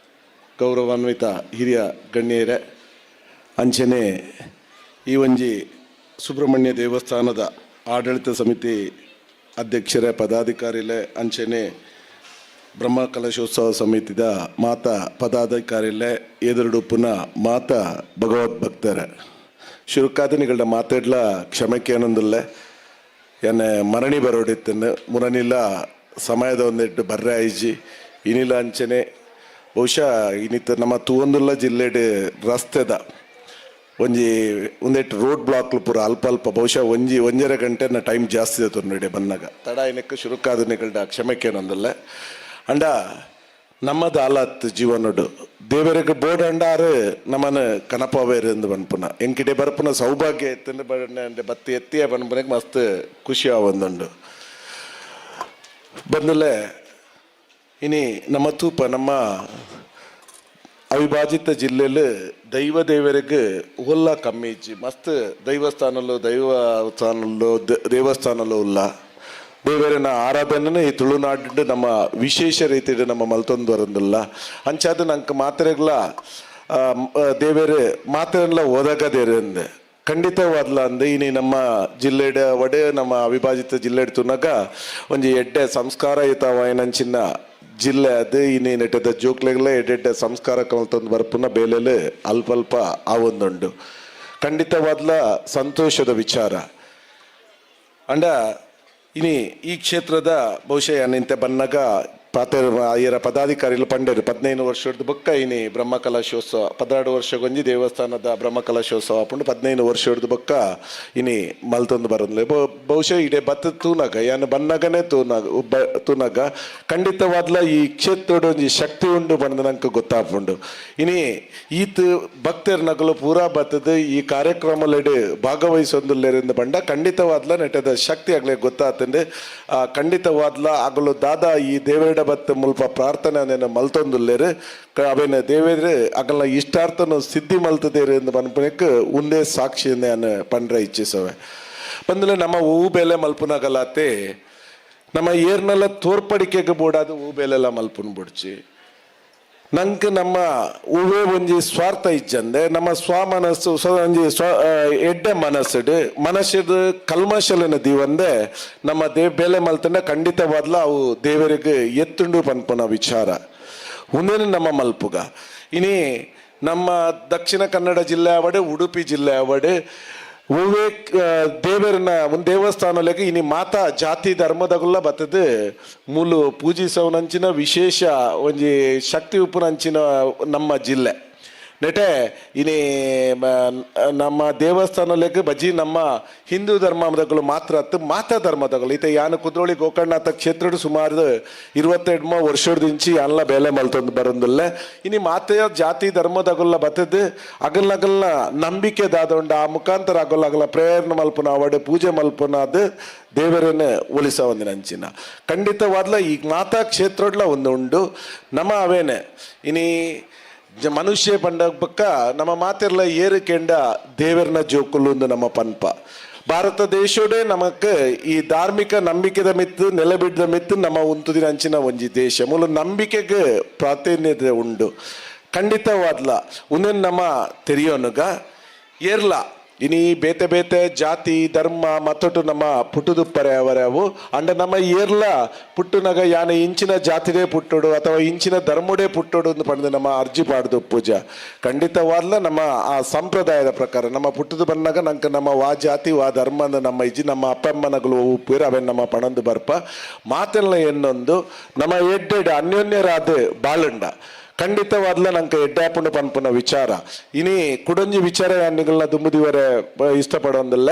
ಗೌರವಾನ್ವಿತ ಹಿರಿಯ ಗಣ್ಯರೇ ಅಂಚನೆ ಈ ಒಂಜಿ ಸುಬ್ರಹ್ಮಣ್ಯ ದೇವಸ್ಥಾನದ ಆಡಳಿತ ಸಮಿತಿ ಅಧ್ಯಕ್ಷರ ಪದಾಧಿಕಾರಿಲೆ ಅಂಚನೆ ಬ್ರಹ್ಮಕಲಶೋತ್ಸವ ಸಮಿತಿದ ಮಾತಾ ಪದಾಧಿಕಾರಿಲೆ ಎದುರುಡುಪ್ಪುನ ಮಾತಾ ಭಗವದ್ಭಕ್ತರ ಶುರುಕಾದನಿಗಳ ಮಾತಾಡ್ಲ ಕ್ಷಮಕ್ಕೆ ಏನೊಂದಿಲ್ಲ ಎನ್ನೆ ಮರಣಿ ಬರೋಡಿತ್ತನ್ನು ಮುರನಿಲ್ಲ ಸಮಯದ ಒಂದಿಟ್ಟು ಬರ್ರೆ ಆಯ್ಜಿ ಇನಿಲ ಅಂಚನೆ ಬಹುಶಃ ಇನ್ನಿತ್ತ ನಮ್ಮ ತೂವೊಂದುಲ್ಲ ಜಿಲ್ಲೆಡ್ ರಸ್ತೆದ ಒಂಜಿ ಒಂದೆಟ್ಟು ರೋಡ್ ಬ್ಲಾಕ್ಲು ಪೂರ ಅಲ್ಪ ಅಲ್ಪ ಬಹುಶಃ ಒಂಜಿ ಒಂಜರೆ ಗಂಟೆ ಟೈಮ್ ಜಾಸ್ತಿ ತೊಂದರೆ ಬಂದಾಗ ತಡ ಏನಕ್ಕೆ ಶುರುಕಾದನಿಗಳ ಕ್ಷಮಕ್ಕೆ ಏನೊಂದಿಲ್ಲ. ಅಂಡ ನಮ್ಮ ದಾಲತ್ ಜೀವನಡು ದೇವರಿಗೆ ಬೋಡಂಡಾರು ನಮ್ಮನ ಕನಪವೇರು ಎಂದು ಪನ್ಪುನ ಎಂಕಿಡೆ ಬರ್ಪುನ ಸೌಭಾಗ್ಯ ಎತ್ತಂದು ಬತ್ತಿ ಎತ್ತಿಯ ಪನ್ಪುನಕ್ಕೆ ಮಸ್ತ್ ಖುಷಿ ಆವೊಂದುಂಡು. ಬಂದಲೆ ಇನಿ ನಮ್ಮ ತೂಪ ನಮ್ಮ ಅವಿಭಾಜಿತ ಜಿಲ್ಲೆಯಲ್ಲಿ ದೈವ ದೇವರಿಗೆ ಉಲ್ಲ ಕಮ್ಮಿ ಇಜ್ಜಿ. ಮಸ್ತ್ ದೈವಸ್ಥಾನಲು ದೈವಸ್ಥಾನಲು ದೇವಸ್ಥಾನಲು ಉಲ್ಲ ದೇವರನ ಆರಾಧನೆ ಈ ತುಳುನಾಡು ನಮ್ಮ ವಿಶೇಷ ರೀತಿಯಲ್ಲಿ ನಮ್ಮ ಮಲ್ತೊಂದು ಬರೋದಿಲ್ಲ. ಅಂಚಾದ ನಂಗೆ ಮಾತ್ರೆಗಳ ದೇವರು ಮಾತ್ರೆಲ್ಲ ಓದಕದೇರಂದೆ ಖಂಡಿತವಾದ್ಲ ಅಂದೆ. ಇನಿ ನಮ್ಮ ಜಿಲ್ಲೆಡ ಒಡೆ ನಮ್ಮ ಅವಿಭಾಜಿತ ಜಿಲ್ಲೆಡ್ ತುನಗ ಒಂಜಿ ಎಡ್ಡೆ ಸಂಸ್ಕಾರಯುತವಾಯಿನಂಚಿನ ಜಿಲ್ಲೆ ಅದು. ಇನಿ ನೆಟ್ಟದ ಜೋಕ್ಲೆಗ್ಲ ಎಡ್ಡೆಡ್ಡೆ ಸಂಸ್ಕಾರ ಕಲ್ತೊಂದು ಬರ್ಪುನ ಬೇಲೆಲು ಅಲ್ಪ ಅಲ್ಪ ಆವೊಂದುಂಡು. ಖಂಡಿತವಾದ್ಲ ಸಂತೋಷದ ವಿಚಾರ. ಅಂಡ ಇನಿ ಈ ಕ್ಷೇತ್ರದ ಬಹುಶಃ ನಿಂತೆ ಬನ್ನಗ ಪಾತೆ ಐಯರ ಪದಾಧಿಕಾರಿಗಳು ಪಂಡರು 15 ವರ್ಷದ ಬೊಕ್ಕ ಇನಿ ಬ್ರಹ್ಮಕಲಶೋತ್ಸವ 12 ವರ್ಷಗೊಂಜಿ ದೇವಸ್ಥಾನದ ಬ್ರಹ್ಮಕಲಶೋತ್ಸವ ಆಪುಂಡು. 15 ವರ್ಷದ ಬೊಕ್ಕ ಇನಿ ಮಲ್ತೊಂದು ಬರಂದ್ಲೆ ಬಹುಶಃ ಇಡೆ ಬತ್ತ ತೂನಗ ಯಾನ್ ಬನ್ನಗನೇ ತೂನಗ ತೂನಗ ಖಂಡಿತವಾದ್ಲ ಈ ಕ್ಷೇತ್ರದ ಒಂಜಿ ಶಕ್ತಿ ಉಂಡು ಪಂದ್ ನಂಗೆ ಗೊತ್ತಾಪುಂಡು. ಇನಿ ಈತ್ ಭಕ್ತರ ನಗಲು ಪೂರಾ ಬತ್ತದ ಈ ಕಾರ್ಯಕ್ರಮಲೆಡ್ ಭಾಗವಹಿಸೊಂದುಲ್ಲೆರಿಂದ ಪಂಡ ಖಂಡಿತವಾದ್ಲ ನೆಟ್ಟದ ಶಕ್ತಿ ಆಗ್ಲೇ ಗೊತ್ತಾತಂಡು. ಖಂಡಿತವಾದ್ಲ ಅಗಲು ದಾದಾ ಈ ದೇವರ ಬತ್ತ ಮುಲ್ಪ ಪ್ರಾರ್ಥನೆ ಮಲ್ತೊಂದುಲ್ಲೇರು ಅವೇನ ದೇವೇರು ಅಗಲ್ನ ಇಷ್ಟಾರ್ಥನು ಸಿದ್ಧಿ ಮಲ್ತದೇರು ಎಂದು ಪನ್ಪುನೆಕ್ ಉಂದೇ ಸಾಕ್ಷಿ ನಾನು ಪಂಡ್ರೆ ಇಚ್ಛಿಸವೆ. ಬಂದಲೆ ನಮ್ಮ ಹೂ ಬೆಲೆ ಮಲ್ಪುನಗಲಾತೆ ನಮ್ಮ ಏರ್ನೆಲ್ಲ ತೋರ್ಪಡಿಕೆಗೆ ಬೋಡಾದ ಹೂ ಬೆಲೆಲ್ಲ ಮಲ್ಪುನ್ ಬುಡ್ಚಿ. ನಂಗೆ ನಮ್ಮ ಹೂವೇ ಒಂಜಿ ಸ್ವಾರ್ಥ ಇಜ್ಜಂದೆ ನಮ್ಮ ಸ್ವಮನಸ್ಸು ಒಂಜಿ ಸ್ವ ಎಡ್ಡೆ ಮನಸ್ಸುಡು ಮನಸ್ಸಿಡು ಕಲ್ಮಶಲನ ದೀವಂದೆ ನಮ್ಮ ಬೇಲೆ ಮಲ್ತಂಡ ಖಂಡಿತವಾದ್ಲ ಅವು ದೇವರಿಗೆ ಎತ್ತುಂಡು ಪನ್ಪುನ ವಿಚಾರ ಉಂದೇನು ನಮ್ಮ ಮಲ್ಪುಗ. ಇನಿ ನಮ್ಮ ದಕ್ಷಿಣ ಕನ್ನಡ ಜಿಲ್ಲೆ ಅವಡೆ ಉಡುಪಿ ಜಿಲ್ಲೆ ಅವಡೆ ಹೂವೇ ದೇವರನ್ನ ಒಂದು ದೇವಸ್ಥಾನಲೆಗ್ ಇನಿ ಮಾತಾ ಜಾತಿ ಧರ್ಮದಗುಲ್ಲ ಬತ್ತದು ಮೂಲು ಪೂಜಿಸವನಂಚಿನ ವಿಶೇಷ ಒಂಜಿ ಶಕ್ತಿ ಉಪ್ಪುನಂಚಿನ ನಮ್ಮ ಜಿಲ್ಲೆ ನೆಟೆ ಇನಿ ನಮ್ಮ ದೇವಸ್ಥಾನಲೆಗ್ ಬಜಿ ನಮ್ಮ ಹಿಂದೂ ಧರ್ಮದಗಳು ಮಾತ್ರ ಅತ್ತು ಮಾತಾ ಧರ್ಮದಗಳು ಇತ್ತೆ ಯಾನು ಕುದ್ರೋಳಿ ಗೋಕರ್ಣನಾಥ ಕ್ಷೇತ್ರಡ್ ಸುಮಾರು 22 ವರ್ಷದಿಂಚಿ ಯಾನ್ಲ ಬೇಲೆ ಮಲ್ತೊಂದು ಬರಂದುಲ್ಲೆ. ಇನಿ ಮಾತೆಯ ಜಾತಿ ಧರ್ಮದಗುಲ್ಲ ಬತ್ತದು ಅಗಲ್ನಗಲ್ನ ನಂಬಿಕೆ ದಾದೊಂಡ ಆ ಮುಖಾಂತರ ಅಗಲ್ ಅಗಲ ಪ್ರೇರಣೆ ಮಲ್ಪುನ ಅವಡೆ ಪೂಜೆ ಮಲ್ಪುನ ಅದು ದೇವರನ್ನ ಒಲಿಸ ಒಂದಿನ ಅಂಚಿನ ಖಂಡಿತವಾದ್ಲ ಈ ಮಾತಾ ಕ್ಷೇತ್ರಡ್ಲ ಒಂದು ಉಂಡು ನಮ್ಮ ಅವೇನೆ. ಇನಿ ಮನುಷ್ಯ ಪಂಡ ಪಕ್ಕ ನಮ್ಮ ಮಾತಿರ್ಲ ಏರು ಕೆಂಡ ದೇವರನ ಜೋಕುಲು ಒಂದು ನಮ್ಮ ಪನ್ಪ. ಭಾರತ ದೇಶೋಡೆ ನಮಕ್ ಈ ಧಾರ್ಮಿಕ ನಂಬಿಕೆದ ಮಿತ್ತು ನೆಲೆ ಬಿಡ್ದ ಮಿತ್ತು ನಮ್ಮ ಉಂತುದಿನ ಅಂಚಿನ ಒಂಜಿ ದೇಶ ಮೂಲ ನಂಬಿಕೆಗೆ ಪ್ರಾಧಾನ್ಯತೆ ಉಂಡು ಖಂಡಿತವಾದ್ಲ ಉಂದೆನ್ ನಮ್ಮ ತೆರಿಯೋನುಗ ಏರ್ಲ ಇನಿ ಬೇತೆ ಬೇತೆ ಜಾತಿ ಧರ್ಮ ಮತ್ತೊಟ್ಟು ನಮ್ಮ ಪುಟ್ಟುದುಪ್ಪರೆ ಅವರವು ಅಂಡ ನಮ್ಮ ಏರ್ಲ ಪುಟ್ಟುನಗ ಯಾನೆ ಇಂಚಿನ ಜಾತಿದೇ ಪುಟ್ಟುಡು ಅಥವಾ ಇಂಚಿನ ಧರ್ಮಡೇ ಪುಟ್ಟುಡು ಅಂತ ಪಂಡ್ದು ನಮ್ಮ ಅರ್ಜಿ ಪಾಡ್ದು ಪೂಜೆ ಖಂಡಿತವಾದ್ಲ ನಮ್ಮ ಆ ಸಂಪ್ರದಾಯದ ಪ್ರಕಾರ ನಮ್ಮ ಪುಟ್ಟುದು ಬಂದಾಗ ನಂಗೆ ನಮ್ಮ ವಾ ಜಾತಿ ವಾ ಧರ್ಮ ಅಂದ ನಮ್ಮ ಇಜ್ಜಿ ನಮ್ಮ ಅಪ್ಪಮ್ಮನಗಳು ಉಪ್ಪೇರು ಅವೆನ್ ನಮ್ಮ ಪಣಂದು ಬರ್ಪ ಮಾತೆಲ್ಲ ಎನ್ನೊಂದು ನಮ್ಮ ಎಡ್ಡೆಡ್ ಅನ್ಯೋನ್ಯರಾದ ಬಾಳುಂಡ ಖಂಡಿತವಾದ್ಲ ನಂಗೆ ಎಡ್ಡಾಪುಂಡು ಪನ್ಪುನ ವಿಚಾರ. ಇನಿ ಕುಡೊಂಜಿ ವಿಚಾರ ಯಾನ್ನಿಗಲ್ನ ದುಂಬುದಿವರೆ ಇಷ್ಟಪಡೋಂದಿಲ್ಲ.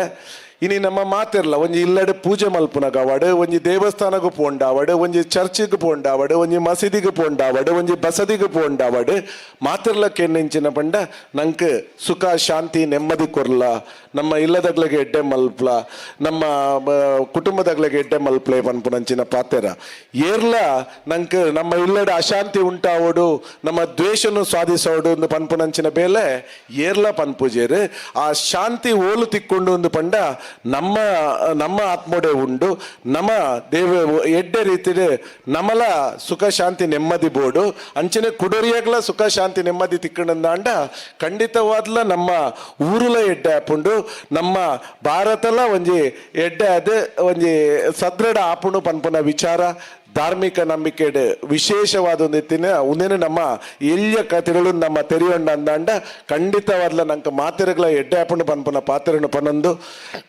ಇನಿ ನಮ್ಮ ಮಾತಿರ್ಲ ಒಂಜಿ ಇಲ್ಲಡೆ ಪೂಜೆ ಮಲ್ಪುನಗ ಅವಡು ಒಂಜಿ ದೇವಸ್ಥಾನಗೂ ಪೋಂಡಾವಡು ಒಂಜಿ ಚರ್ಚಿಗೆ ಪೋಂಡಾವಡು ಒಂಜಿ ಮಸೀದಿಗೆ ಪೋಂಡಾವಡು ಒಂಜಿ ಬಸದಿಗೆ ಪೋಂಡಾವಡು ಮಾತಿರ್ಲ ಕೆನ್ನೆಂಚಿನ ಪಂಡ ನಂಗೆ ಸುಖ ಶಾಂತಿ ನೆಮ್ಮದಿ ಕೊರ್ಲ ನಮ್ಮ ಇಲ್ಲದಗ್ಲಿಗೆ ಎಡ್ಡೆ ಮಲ್ಪ್ಲ ನಮ್ಮ ಕುಟುಂಬದಗ್ಲಿಗೆ ಎಡ್ಡೆ ಮಲ್ಪ್ಲೆ ಪನ್ಪುನಂಚಿನ ಪಾತೆರ ಏರ್ಲ ನಂಗೆ ನಮ್ಮ ಇಲ್ಲಡೆ ಅಶಾಂತಿ ಉಂಟಾವಡು ನಮ್ಮ ದ್ವೇಷನು ಸಾಧಿಸೋಡು ಒಂದು ಪನ್ಪುನಂಚಿನ ಬೇಲೆ ಏರ್ಲ ಪನ್ಪುಜೇರು ಆ ಶಾಂತಿ ಓಲು ತಿಕ್ಕೊಂಡು ಒಂದು ಪಂಡ ನಮ್ಮ ನಮ್ಮ ಆತ್ಮೋಡೆ ಉಂಡು ನಮ್ಮ ದೇವ ಎಡ್ಡೆ ರೀತಿಡೆ ನಮಲ ಸುಖ ಶಾಂತಿ ನೆಮ್ಮದಿ ಬೋಡು ಅಂಚನೆ ಕುಡರಿಯಾಗ್ಲ ಸುಖ ಶಾಂತಿ ನೆಮ್ಮದಿ ತಿಕ್ಕಂಡಂದಾಂಡ ಖಂಡಿತವಾದ್ಲ ನಮ್ಮ ಊರುಲ ಎಡ್ಡೆ ಆಪುಂಡು ನಮ್ಮ ಭಾರತಲ ಒಂಜಿ ಎಡ್ಡೆ ಅದು ಒಂಜಿ ಸದೃಢ ಆಪುಂಡು ಪನ್ಪುನ ವಿಚಾರ ಧಾರ್ಮಿಕ ನಂಬಿಕೆಡ್ ವಿಶೇಷವಾದ ಒಂದು ಎತ್ತಿನ ಉಂದೇನು ನಮ್ಮ ಎಲ್ಯ ಕಥೆಗಳು ನಮ್ಮ ತೆರಿಯೊಂಡ ಅಂದಾಂಡ ಖಂಡಿತವಾದ್ಲ ನಂಗೆ ಮಾತೆರೆಗಳ ಎಡ್ಡೆ ಆಪುಂಡು ಪನ್ಪುನ ಪಾತೆರನು ಪನೊಂದು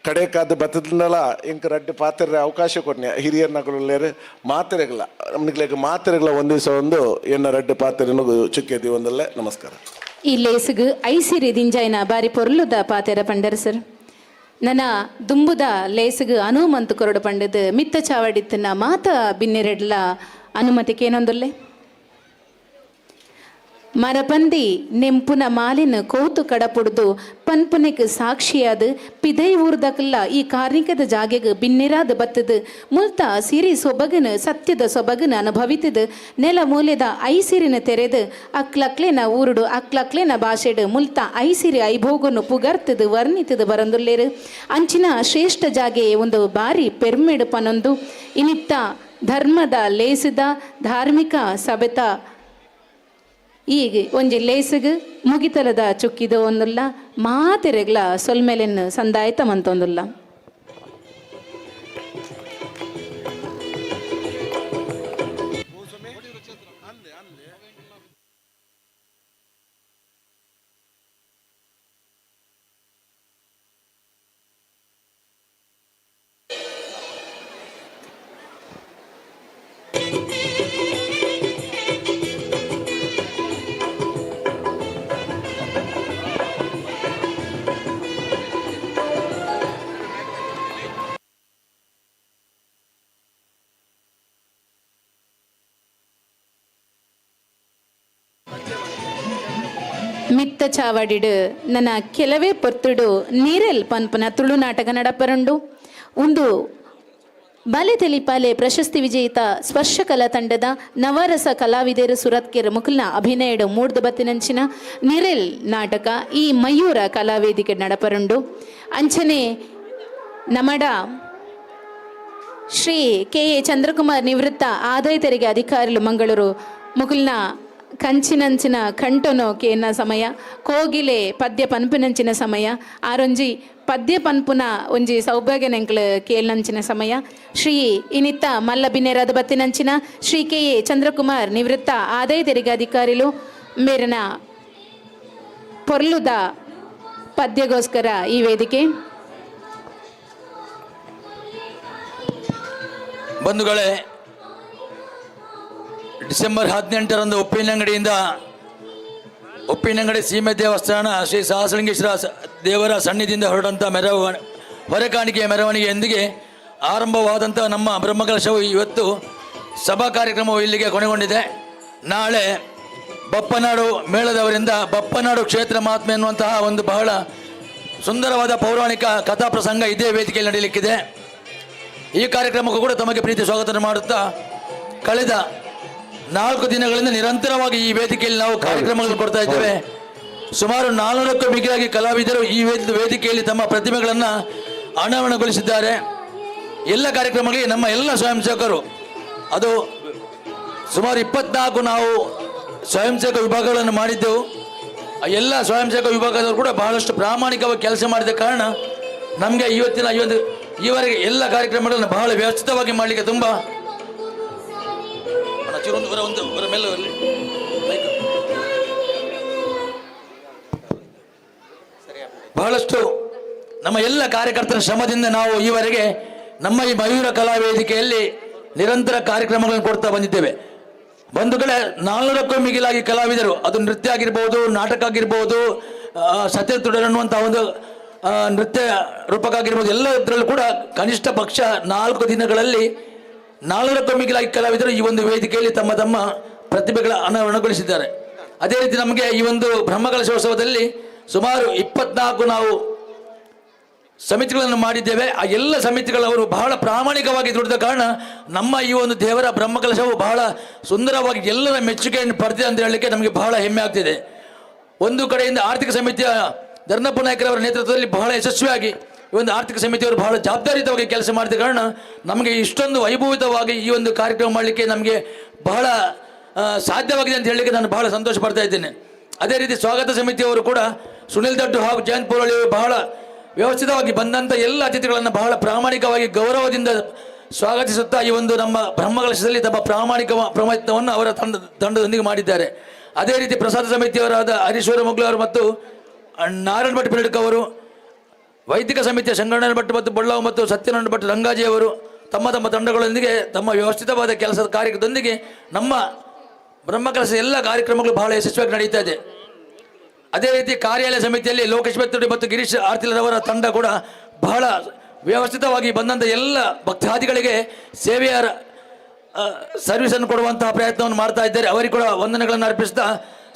ಕಡೆಕಾದ ಬತ್ತದಲ್ಲ ಇಂಕ ರಡ್ಡು ಪಾತೆರ ಅವಕಾಶ ಕೊಡ್ನೆ ಹಿರಿಯರ್ ನಗಲು ಮಾತೆರೆಗಳ ನಮ್ಗೆ ಮಾತೆರೆಗಳ ಒಂದಿವಸ ಒಂದು ಎನ್ನ ರಡ್ಡು ಪಾತೆರನು ಚುಕ್ಕೆದಿ ಒಂದಲ್ಲೇ. ನಮಸ್ಕಾರ. ಈ ಲೇಸುಗು ಐಸಿರಿ ದಿಂಜಾಯಿನ ಬಾರಿ ಪೊರ್ಲುದ ಪಾತೆರ ಪಂಡರ್ ಸರ್. ನನ್ನ ದುಂಬುದ ಲೇಸುಗು ಅನುಮಂತು ಕೊರಡು ಪಂಡದು ಮಿತ್ತ ಚಾವಡಿತ್ತನ ಮಾತ ಬಿನ್ನೆರೆಡ್ಲ ಅನುಮತಿ ಕೇನೊಂದುಲ್ಲೆ. ಮರಪಂದಿ ನೆಂಪುನ ಮಾಲಿನ ಕೋತು ಕಡಪುಡ್ದು ಪನ್ಪುನೆಕ್ ಸಾಕ್ಷಿಯಾದ ಪಿದೈ ಊರ್ದಕಲ್ಲ ಈ ಕಾರ್ಣಿಕದ ಜಾಗೆಗ್ ಬಿನ್ನಿರಾದ ಬತ್ತದು ಮುಲ್ತ ಸಿರಿ ಸೊಬಗನ ಸತ್ಯದ ಸೊಬಗನ ಅನುಭವಿತದು ನೆಲ ಮೂಲೆದ ಐಸಿರಿನ ತೆರೆದು ಅಕ್ಲಕ್ಲೆನ ಊರುಡು ಅಕ್ಲಕ್ಲೆನ ಭಾಷೆಡು ಮುಲ್ತ ಐಸಿರಿ ಐಭೋಗನು ಪುಗರ್ತದು ವರ್ಣಿತದು ಬರಂದುಲ್ಲೇರು. ಅಂಚಿನ ಶ್ರೇಷ್ಠ ಜಾಗೆ ಒಂದು ಬಾರಿ ಪೆರ್ಮೆಡು ಪನೊಂದು ಇನಿತ್ತ ಧರ್ಮದ ಲೇಸಿದ ಧಾರ್ಮಿಕ ಸಬೆತ ಈಗ ಒಂಜಿ ಲೇಸುಗು ಮುಗಿತಲದ ಚುಕ್ಕಿದ ಒಂದುಲ್ಲ ಮಾತೆರೆಗ್ಲ ಸೊಲ್ಮೆಲೆನ್ ಸಂದಾಯ್ತ ಮಂತೊಂದುಲ್ಲ. ಮಿತ್ತ ಚಾವಡಿಡು ನನ್ನ ಕೆಲವೇ ಪೊರ್ತುಡು ನೀರೆಲ್ ಪನ್ಪನ ತುಳುನಾಟಕ ನಡಪರುಂಡು. ಒಂದು ಬಾಲೆ ತೆಲಿಪಾಲೆ ಪ್ರಶಸ್ತಿ ವಿಜೇತ ಸ್ಪರ್ಶ ಕಲಾ ತಂಡದ ನವರಸ ಕಲಾವಿದರು ಸುರತ್ಕೆರ್ ಮುಕುಲ್ನ ಅಭಿನಯಡು ಮೂಡ್ದು ಬತ್ತಿನಂಚಿನ ನಿರೆಲ್ ನಾಟಕ ಈ ಮಯೂರ ಕಲಾವೇದಿಕೆ ನಡಪರುಂಡು. ಅಂಚನೆ ನಮಡ ಶ್ರೀ ಕೆ ಎ ಚಂದ್ರಕುಮಾರ್ ನಿವೃತ್ತ ಆದಾಯ ತೆರಿಗೆ ಅಧಿಕಾರಿಲು ಮಂಗಳೂರು ಮುಕುಲ್ನ ಕಂಚಿನಂಚಿನ ಕಂಟೊನೋ ಕೇನ ಸಮಯ, ಕೋಗಿಲೆ ಪದ್ಯ ಪನ್ಪುನಂಚಿನ ಸಮಯ, ಆರೊಂಜಿ ಪದ್ಯ ಪನ್ಪುನ ಒಂಜಿ ಸೌಭಾಗ್ಯನೆಂಕ್ಲು ಕೇಳ್ನಂಚಿನ ಸಮಯ. ಶ್ರೀ ಇನಿತ್ತ ಮಲ್ಲ ಬಿನ್ನೆರಾದ ಬತ್ತಿನಂಚಿನ ಶ್ರೀ ಕೆ ಎ ಚಂದ್ರಕುಮಾರ್ ನಿವೃತ್ತ ಆದಾಯ ತೆರಿಗೆ ಅಧಿಕಾರಿಲು ಮೇರಿನ ಪೊರ್ಲುದ ಪದ್ಯಗೋಸ್ಕರ ಈ ವೇದಿಕೆ. ಬಂಧುಗಳೇ, ಡಿಸೆಂಬರ್ 18ರಂದು ಉಪ್ಪಿನಂಗಡಿಯಿಂದ ಉಪ್ಪಿನಂಗಡಿ ಸೀಮೆ ದೇವಸ್ಥಾನ ಶ್ರೀ ಸಹಸ್ರಲಿಂಗೇಶ್ವರ ದೇವರ ಸನ್ನಿಧಿಯಿಂದ ಹೊರಟಂಥ ಹೊರೆಕಾಣಿಕೆಯ ಮೆರವಣಿಗೆಯೊಂದಿಗೆ ಆರಂಭವಾದಂಥ ನಮ್ಮ ಬ್ರಹ್ಮಕಲಶವು ಇವತ್ತು ಸಭಾ ಕಾರ್ಯಕ್ರಮವು ಇಲ್ಲಿಗೆ ಕೊನೆಗೊಂಡಿದೆ. ನಾಳೆ ಬಪ್ಪನಾಡು ಮೇಳದವರಿಂದ ಬಪ್ಪನಾಡು ಕ್ಷೇತ್ರ ಮಹಾತ್ಮೆ ಎನ್ನುವಂತಹ ಒಂದು ಬಹಳ ಸುಂದರವಾದ ಪೌರಾಣಿಕ ಕಥಾ ಪ್ರಸಂಗ ಇದೇ ವೇದಿಕೆಯಲ್ಲಿ ನಡೆಯಲಿಕ್ಕಿದೆ. ಈ ಕಾರ್ಯಕ್ರಮಕ್ಕೂ ಕೂಡ ತಮಗೆ ಪ್ರೀತಿ ಸ್ವಾಗತ ಮಾಡುತ್ತಾ, ಕಳೆದ 4 ದಿನಗಳಿಂದ ನಿರಂತರವಾಗಿ ಈ ವೇದಿಕೆಯಲ್ಲಿ ನಾವು ಕಾರ್ಯಕ್ರಮಗಳನ್ನು ಕೊಡ್ತಾ ಇದ್ದೇವೆ. ಸುಮಾರು 400ಕ್ಕೂ ಮಿಗಿಲಾಗಿ ಕಲಾವಿದರು ಈ ವೇದಿಕೆಯಲ್ಲಿ ತಮ್ಮ ಪ್ರತಿಮೆಗಳನ್ನು ಅನಾವರಣಗೊಳಿಸಿದ್ದಾರೆ. ಎಲ್ಲ ಕಾರ್ಯಕ್ರಮಗಳಿಗೆ ನಮ್ಮ ಎಲ್ಲ ಸ್ವಯಂ ಸೇವಕರು, ಅದು ಸುಮಾರು 24 ನಾವು ಸ್ವಯಂ ಸೇವಕ ವಿಭಾಗಗಳನ್ನು ಮಾಡಿದ್ದೆವು. ಆ ಎಲ್ಲ ಸ್ವಯಂ ಸೇವಕ ವಿಭಾಗದವರು ಕೂಡ ಬಹಳಷ್ಟು ಪ್ರಾಮಾಣಿಕವಾಗಿ ಕೆಲಸ ಮಾಡಿದ ಕಾರಣ ನಮಗೆ ಇವತ್ತಿನ ಈ ಒಂದು ಈವರೆಗೆ ಎಲ್ಲ ಕಾರ್ಯಕ್ರಮಗಳನ್ನು ಬಹಳ ವ್ಯವಸ್ಥಿತವಾಗಿ ಮಾಡಲಿಕ್ಕೆ ತುಂಬ ಬಹಳಷ್ಟು ನಮ್ಮ ಎಲ್ಲ ಕಾರ್ಯಕರ್ತರ ಶ್ರಮದಿಂದ ನಾವು ಈವರೆಗೆ ನಮ್ಮ ಈ ಮಯೂರ ಕಲಾ ವೇದಿಕೆಯಲ್ಲಿ ನಿರಂತರ ಕಾರ್ಯಕ್ರಮಗಳನ್ನು ಕೊಡ್ತಾ ಬಂದಿದ್ದೇವೆ. ಬಂಧುಗಳೇ, 400ಕ್ಕೂ ಮಿಗಿಲಾಗಿ ಕಲಾವಿದರು, ಅದು ನೃತ್ಯ ಆಗಿರ್ಬೋದು, ನಾಟಕ ಆಗಿರ್ಬೋದು, ಸತ್ಯತುಡರ್ ಅನ್ನುವಂಥ ಒಂದು ನೃತ್ಯ ರೂಪಕ ಆಗಿರ್ಬೋದು, ಎಲ್ಲದರಲ್ಲೂ ಕೂಡ ಕನಿಷ್ಠ ಪಕ್ಷ 4 ದಿನಗಳಲ್ಲಿ 400ಕ್ಕೂ ಮಿಗಿಲಾಗಿ ಕಲಾವಿದರು ಈ ಒಂದು ವೇದಿಕೆಯಲ್ಲಿ ತಮ್ಮ ತಮ್ಮ ಪ್ರತಿಭೆಗಳ ಅನಾವರಣಗೊಳಿಸಿದ್ದಾರೆ. ಅದೇ ರೀತಿ ನಮಗೆ ಈ ಒಂದು ಬ್ರಹ್ಮಕಲಶೋತ್ಸವದಲ್ಲಿ ಸುಮಾರು 24 ನಾವು ಸಮಿತಿಗಳನ್ನು ಮಾಡಿದ್ದೇವೆ. ಆ ಎಲ್ಲ ಸಮಿತಿಗಳವರು ಬಹಳ ಪ್ರಾಮಾಣಿಕವಾಗಿ ದುಡಿದ ಕಾರಣ ನಮ್ಮ ಈ ಒಂದು ದೇವರ ಬ್ರಹ್ಮಕಲಶವು ಬಹಳ ಸುಂದರವಾಗಿ ಎಲ್ಲರ ಮೆಚ್ಚುಗೆಯನ್ನು ಪಡೆದಿದೆ ಅಂತ ಹೇಳಲಿಕ್ಕೆ ನಮಗೆ ಬಹಳ ಹೆಮ್ಮೆ ಆಗ್ತಿದೆ. ಒಂದು ಕಡೆಯಿಂದ ಆರ್ಥಿಕ ಸಮಿತಿಯ ಧರ್ಮಪ್ಪ ನಾಯಕರವರ ನೇತೃತ್ವದಲ್ಲಿ ಬಹಳ ಯಶಸ್ವಿಯಾಗಿ ಈ ಒಂದು ಆರ್ಥಿಕ ಸಮಿತಿಯವರು ಬಹಳ ಜವಾಬ್ದಾರಿಯುತವಾಗಿ ಕೆಲಸ ಮಾಡಿದ ಕಾರಣ ನಮಗೆ ಇಷ್ಟೊಂದು ವೈಭವಿತವಾಗಿ ಈ ಒಂದು ಕಾರ್ಯಕ್ರಮ ಮಾಡಲಿಕ್ಕೆ ನಮಗೆ ಬಹಳ ಸಾಧ್ಯವಾಗಿದೆ ಅಂತ ಹೇಳಲಿಕ್ಕೆ ನಾನು ಬಹಳ ಸಂತೋಷ ಪಡ್ತಾ ಇದ್ದೇನೆ. ಅದೇ ರೀತಿ ಸ್ವಾಗತ ಸಮಿತಿಯವರು ಕೂಡ ಸುನಿಲ್ ದಡ್ಡು ಹಾಗೂ ಜಯಂತ್ ಪೋರಳ್ಳಿ ಬಹಳ ವ್ಯವಸ್ಥಿತವಾಗಿ ಬಂದಂಥ ಎಲ್ಲ ಅತಿಥಿಗಳನ್ನು ಬಹಳ ಪ್ರಾಮಾಣಿಕವಾಗಿ ಗೌರವದಿಂದ ಸ್ವಾಗತಿಸುತ್ತಾ ಈ ಒಂದು ನಮ್ಮ ಬ್ರಹ್ಮಕಲಶದಲ್ಲಿ ತಮ್ಮ ಪ್ರಾಮಾಣಿಕ ಪ್ರಯತ್ನವನ್ನು ಅವರ ತಂಡದೊಂದಿಗೆ ಮಾಡಿದ್ದಾರೆ. ಅದೇ ರೀತಿ ಪ್ರಸಾದ ಸಮಿತಿಯವರಾದ ಹರೀಶ್ವರ ಮುಗ್ಲವರು ಮತ್ತು ನಾರಾಯಣ ಭಟ್ ಪಿರಡ್ಕ ಅವರು, ವೈದಿಕ ಸಮಿತಿಯ ಶಂಕರನಾರಾಯಣ ಭಟ್ ಮತ್ತು ಬಳ್ಳಾವು ಮತ್ತು ಸತ್ಯನಾರಾಯಣ ಭಟ್ ರಂಗಾಜಿಯವರು ತಮ್ಮ ತಮ್ಮ ತಂಡಗಳೊಂದಿಗೆ ತಮ್ಮ ವ್ಯವಸ್ಥಿತವಾದ ಕೆಲಸದ ಕಾರ್ಯದೊಂದಿಗೆ ನಮ್ಮ ಬ್ರಹ್ಮಕಲಶ ಎಲ್ಲ ಕಾರ್ಯಕ್ರಮಗಳು ಬಹಳ ಯಶಸ್ವಿಯಾಗಿ ನಡೀತಾ ಇದೆ. ಅದೇ ರೀತಿ ಕಾರ್ಯಾಲಯ ಸಮಿತಿಯಲ್ಲಿ ಲೋಕೇಶ್ ಬೆತ್ತುಡಿ ಮತ್ತು ಗಿರೀಶ್ ಆರ್ತಿಲರವರ ತಂಡ ಕೂಡ ಬಹಳ ವ್ಯವಸ್ಥಿತವಾಗಿ ಬಂದಂಥ ಎಲ್ಲ ಭಕ್ತಾದಿಗಳಿಗೆ ಸೇವೆಯ ಸರ್ವಿಸನ್ನು ಕೊಡುವಂತಹ ಪ್ರಯತ್ನವನ್ನು ಮಾಡ್ತಾ ಇದ್ದಾರೆ. ಅವರಿಗೆ ಕೂಡ ವಂದನೆಗಳನ್ನು ಅರ್ಪಿಸ್ತಾ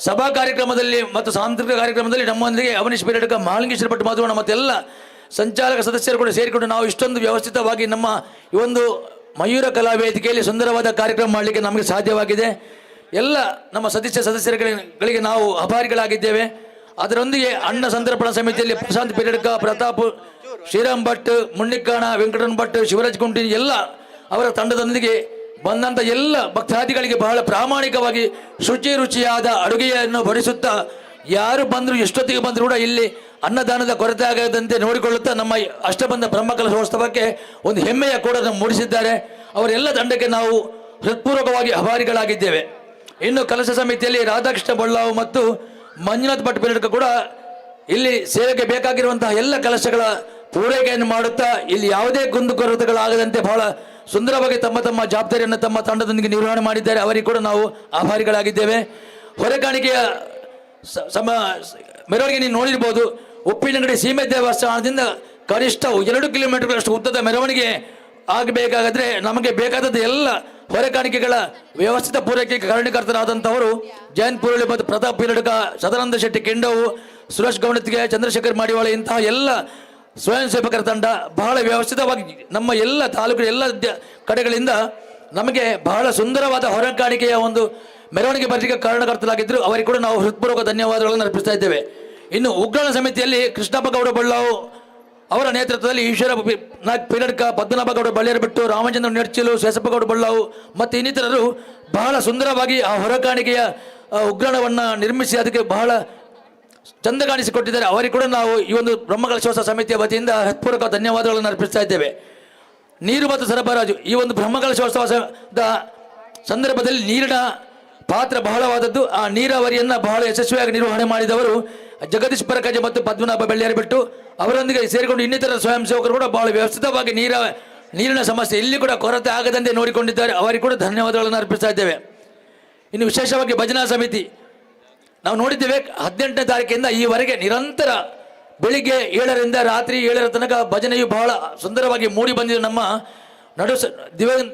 ಸಭಾ ಕಾರ್ಯಕ್ರಮದಲ್ಲಿ ಮತ್ತು ಸಾಂಸ್ಕೃತಿಕ ಕಾರ್ಯಕ್ರಮದಲ್ಲಿ ನಮ್ಮೊಂದಿಗೆ ಅವನೀಶ್ ಪೀರಡ್ಕ, ಮಹಾಲಿಂಗೇಶ್ವರ ಭಟ್ ಮಾಧವಣ್ಣ ಮತ್ತೆಲ್ಲ ಸಂಚಾಲಕ ಸದಸ್ಯರು ಕೂಡ ಸೇರಿಕೊಂಡು ನಾವು ಇಷ್ಟೊಂದು ವ್ಯವಸ್ಥಿತವಾಗಿ ನಮ್ಮ ಈ ಒಂದು ಮಯೂರ ಕಲಾ ವೇದಿಕೆಯಲ್ಲಿ ಸುಂದರವಾದ ಕಾರ್ಯಕ್ರಮ ಮಾಡಲಿಕ್ಕೆ ನಮಗೆ ಸಾಧ್ಯವಾಗಿದೆ. ಎಲ್ಲ ನಮ್ಮ ಸದಸ್ಯರುಗಳಿಗೆ ನಾವು ಆಭಾರಿಗಳಾಗಿದ್ದೇವೆ. ಅದರೊಂದಿಗೆ ಅನ್ನ ಸಂತರ್ಪಣಾ ಸಮಿತಿಯಲ್ಲಿ ಪ್ರಶಾಂತ್ ಪೀರಡ್ಕ, ಪ್ರತಾಪ್, ಶ್ರೀರಾಮ್ ಭಟ್, ಮುನ್ನಿಕ್ಕಾಣ, ವೆಂಕಟರಮಣ ಭಟ್, ಶಿವರಾಜ್ ಕುಂಟಿ ಎಲ್ಲ ಅವರ ತಂಡದೊಂದಿಗೆ ಬಂದಂಥ ಎಲ್ಲ ಭಕ್ತಾದಿಗಳಿಗೆ ಬಹಳ ಪ್ರಾಮಾಣಿಕವಾಗಿ ಶುಚಿ ರುಚಿಯಾದ ಅಡುಗೆಯನ್ನು ಬಡಿಸುತ್ತಾ ಯಾರು ಬಂದರೂ ಎಷ್ಟೊತ್ತಿಗೆ ಬಂದರೂ ಕೂಡ ಇಲ್ಲಿ ಅನ್ನದಾನದ ಕೊರತೆ ಆಗದಂತೆ ನೋಡಿಕೊಳ್ಳುತ್ತಾ ನಮ್ಮ ಅಷ್ಟಬಂಧ ಬ್ರಹ್ಮಕಲಶೋತ್ಸವಕ್ಕೆ ಒಂದು ಹೆಮ್ಮೆಯ ಕೂಡ ಮೂಡಿಸಿದ್ದಾರೆ. ಅವರೆಲ್ಲ ತಂಡಕ್ಕೆ ನಾವು ಹೃತ್ಪೂರ್ವಕವಾಗಿ ಆಭಾರಿಗಳಾಗಿದ್ದೇವೆ. ಇನ್ನು ಕಲಶ ಸಮಿತಿಯಲ್ಲಿ ರಾಧಾಕೃಷ್ಣ ಬಳ್ಳಾವು ಮತ್ತು ಮಂಜುನಾಥ್ ಭಟ್ ಪೀರಡ್ಕ ಕೂಡ ಇಲ್ಲಿ ಸೇವೆಗೆ ಬೇಕಾಗಿರುವಂತಹ ಎಲ್ಲ ಕಲಶಗಳ ಪೂರೈಕೆಯನ್ನು ಮಾಡುತ್ತಾ ಇಲ್ಲಿ ಯಾವುದೇ ಕುಂದುಕೊರತೆಗಳಾಗದಂತೆ ಬಹಳ ಸುಂದರವಾಗಿ ತಮ್ಮ ತಮ್ಮ ಜವಾಬ್ದಾರಿಯನ್ನು ತಮ್ಮ ತಂಡದೊಂದಿಗೆ ನಿರ್ವಹಣೆ ಮಾಡಿದ್ದಾರೆ. ಅವರಿಗೆ ಕೂಡ ನಾವು ಆಭಾರಿಗಳಾಗಿದ್ದೇವೆ. ಹೊರೆಕಾಣಿಕೆಯ ಮೆರವಣಿಗೆ ನೀವು ನೋಡಿರ್ಬೋದು. ಉಪ್ಪಿನಂಗಡಿ ಸೀಮೆ ದೇವಸ್ಥಾನದಿಂದ ಕನಿಷ್ಠ 2 ಕಿಲೋಮೀಟರ್ಗಳಷ್ಟು ಉದ್ದದ ಮೆರವಣಿಗೆ ಆಗಬೇಕಾದ್ರೆ ನಮಗೆ ಬೇಕಾದದ್ದು ಎಲ್ಲ ಹೊರೆಕಾಣಿಕೆಗಳ ವ್ಯವಸ್ಥಿತ ಪೂರೈಕೆಗೆ ಕಾರಣಕರ್ತರಾದಂಥವರು ಜಯಂತ್ ಪೂರಳ್ಳಿ ಮತ್ತು ಪ್ರತಾಪ್ ಪೀರಡ್ಕ, ಸದಾನಂದ ಶೆಟ್ಟಿ ಕೆಂಡವು, ಸುರೇಶ್ ಗೌಡತಿಗೆ, ಚಂದ್ರಶೇಖರ್ ಮಾಡಿವಾಳ ಇಂತಹ ಎಲ್ಲ ಸ್ವಯಂ ಸೇವಕರ ತಂಡ ಬಹಳ ವ್ಯವಸ್ಥಿತವಾಗಿ ನಮ್ಮ ಎಲ್ಲ ತಾಲೂಕಿನ ಎಲ್ಲ ಕಡೆಗಳಿಂದ ನಮಗೆ ಬಹಳ ಸುಂದರವಾದ ಹೊರಕಾಣಿಕೆಯ ಒಂದು ಮೆರವಣಿಗೆ ಬರಲಿಕ್ಕೆ ಕಾರಣಕರ್ತರಾಗಿದ್ದರು. ಅವರಿಗೆ ಕೂಡ ನಾವು ಹೃತ್ಪೂರ್ವಕ ಧನ್ಯವಾದಗಳನ್ನು ಅರ್ಪಿಸ್ತಾ ಇದ್ದೇವೆ. ಇನ್ನು ಉಗ್ರಾಣ ಸಮಿತಿಯಲ್ಲಿ ಕೃಷ್ಣಪ್ಪ ಗೌಡ ಬಳ್ಳಾವು ಅವರ ನೇತೃತ್ವದಲ್ಲಿ ಈಶ್ವರ ನಾಯ್ಕ ಪೀರಡ್ಕ, ಪದ್ಮನಾಭ ಗೌಡ ಬಳ್ಳೇರ್ಬೆಟ್ಟು, ರಾಮಚಂದ್ರ ನೆಡ್ಚಿಲು, ಶೇಷಪ್ಪಗೌಡ ಬಳ್ಳಾವು ಮತ್ತು ಇನ್ನಿತರರು ಬಹಳ ಸುಂದರವಾಗಿ ಆ ಹೊರಕಾಣಿಕೆಯ ಉಗ್ರಾಣವನ್ನು ನಿರ್ಮಿಸಿ ಅದಕ್ಕೆ ಬಹಳ ಚಂದ ಕಾಣಿಸಿಕೊಟ್ಟಿದ್ದಾರೆ. ಅವರಿಗೆ ಕೂಡ ನಾವು ಈ ಒಂದು ಬ್ರಹ್ಮಕಲಶೋತ್ಸವ ಸಮಿತಿಯ ವತಿಯಿಂದ ಹೃತ್ಪೂರ್ವಕ ಧನ್ಯವಾದಗಳನ್ನು ಅರ್ಪಿಸ್ತಾ ಇದ್ದೇವೆ. ನೀರು ಮತ್ತು ಸರಬರಾಜು ಈ ಒಂದು ಬ್ರಹ್ಮಕಲಶೋತ್ಸವದ ಸಂದರ್ಭದಲ್ಲಿ ನೀರಿನ ಪಾತ್ರ ಬಹಳವಾದದ್ದು. ಆ ನೀರಾವರಿಯನ್ನು ಬಹಳ ಯಶಸ್ವಿಯಾಗಿ ನಿರ್ವಹಣೆ ಮಾಡಿದವರು ಜಗದೀಶ್ ಪರಕಜೆ ಮತ್ತು ಪದ್ಮನಾಭ ಬೆಳ್ಳಿಯರ್ಬೆಟ್ಟು ಅವರೊಂದಿಗೆ ಸೇರಿಕೊಂಡು ಇನ್ನಿತರ ಸ್ವಯಂ ಸೇವಕರು ಕೂಡ ಬಹಳ ವ್ಯವಸ್ಥಿತವಾಗಿ ನೀರಿನ ಸಮಸ್ಯೆ ಇಲ್ಲಿ ಕೂಡ ಕೊರತೆ ಆಗದಂತೆ ನೋಡಿಕೊಂಡಿದ್ದಾರೆ. ಅವರಿಗೆ ಕೂಡ ಧನ್ಯವಾದಗಳನ್ನು ಅರ್ಪಿಸ್ತಾ ಇದ್ದೇವೆ. ಇನ್ನು ವಿಶೇಷವಾಗಿ ಭಜನಾ ಸಮಿತಿ ನಾವು ನೋಡಿದ್ದೇವೆ. 18ನೇ ತಾರೀಕಿಂದ ಈವರೆಗೆ ನಿರಂತರ ಬೆಳಿಗ್ಗೆ 7ರಿಂದ ರಾತ್ರಿ 7ರ ತನಕ ಭಜನೆಯು ಬಹಳ ಸುಂದರವಾಗಿ ಮೂಡಿ ಬಂದಿದೆ. ನಮ್ಮ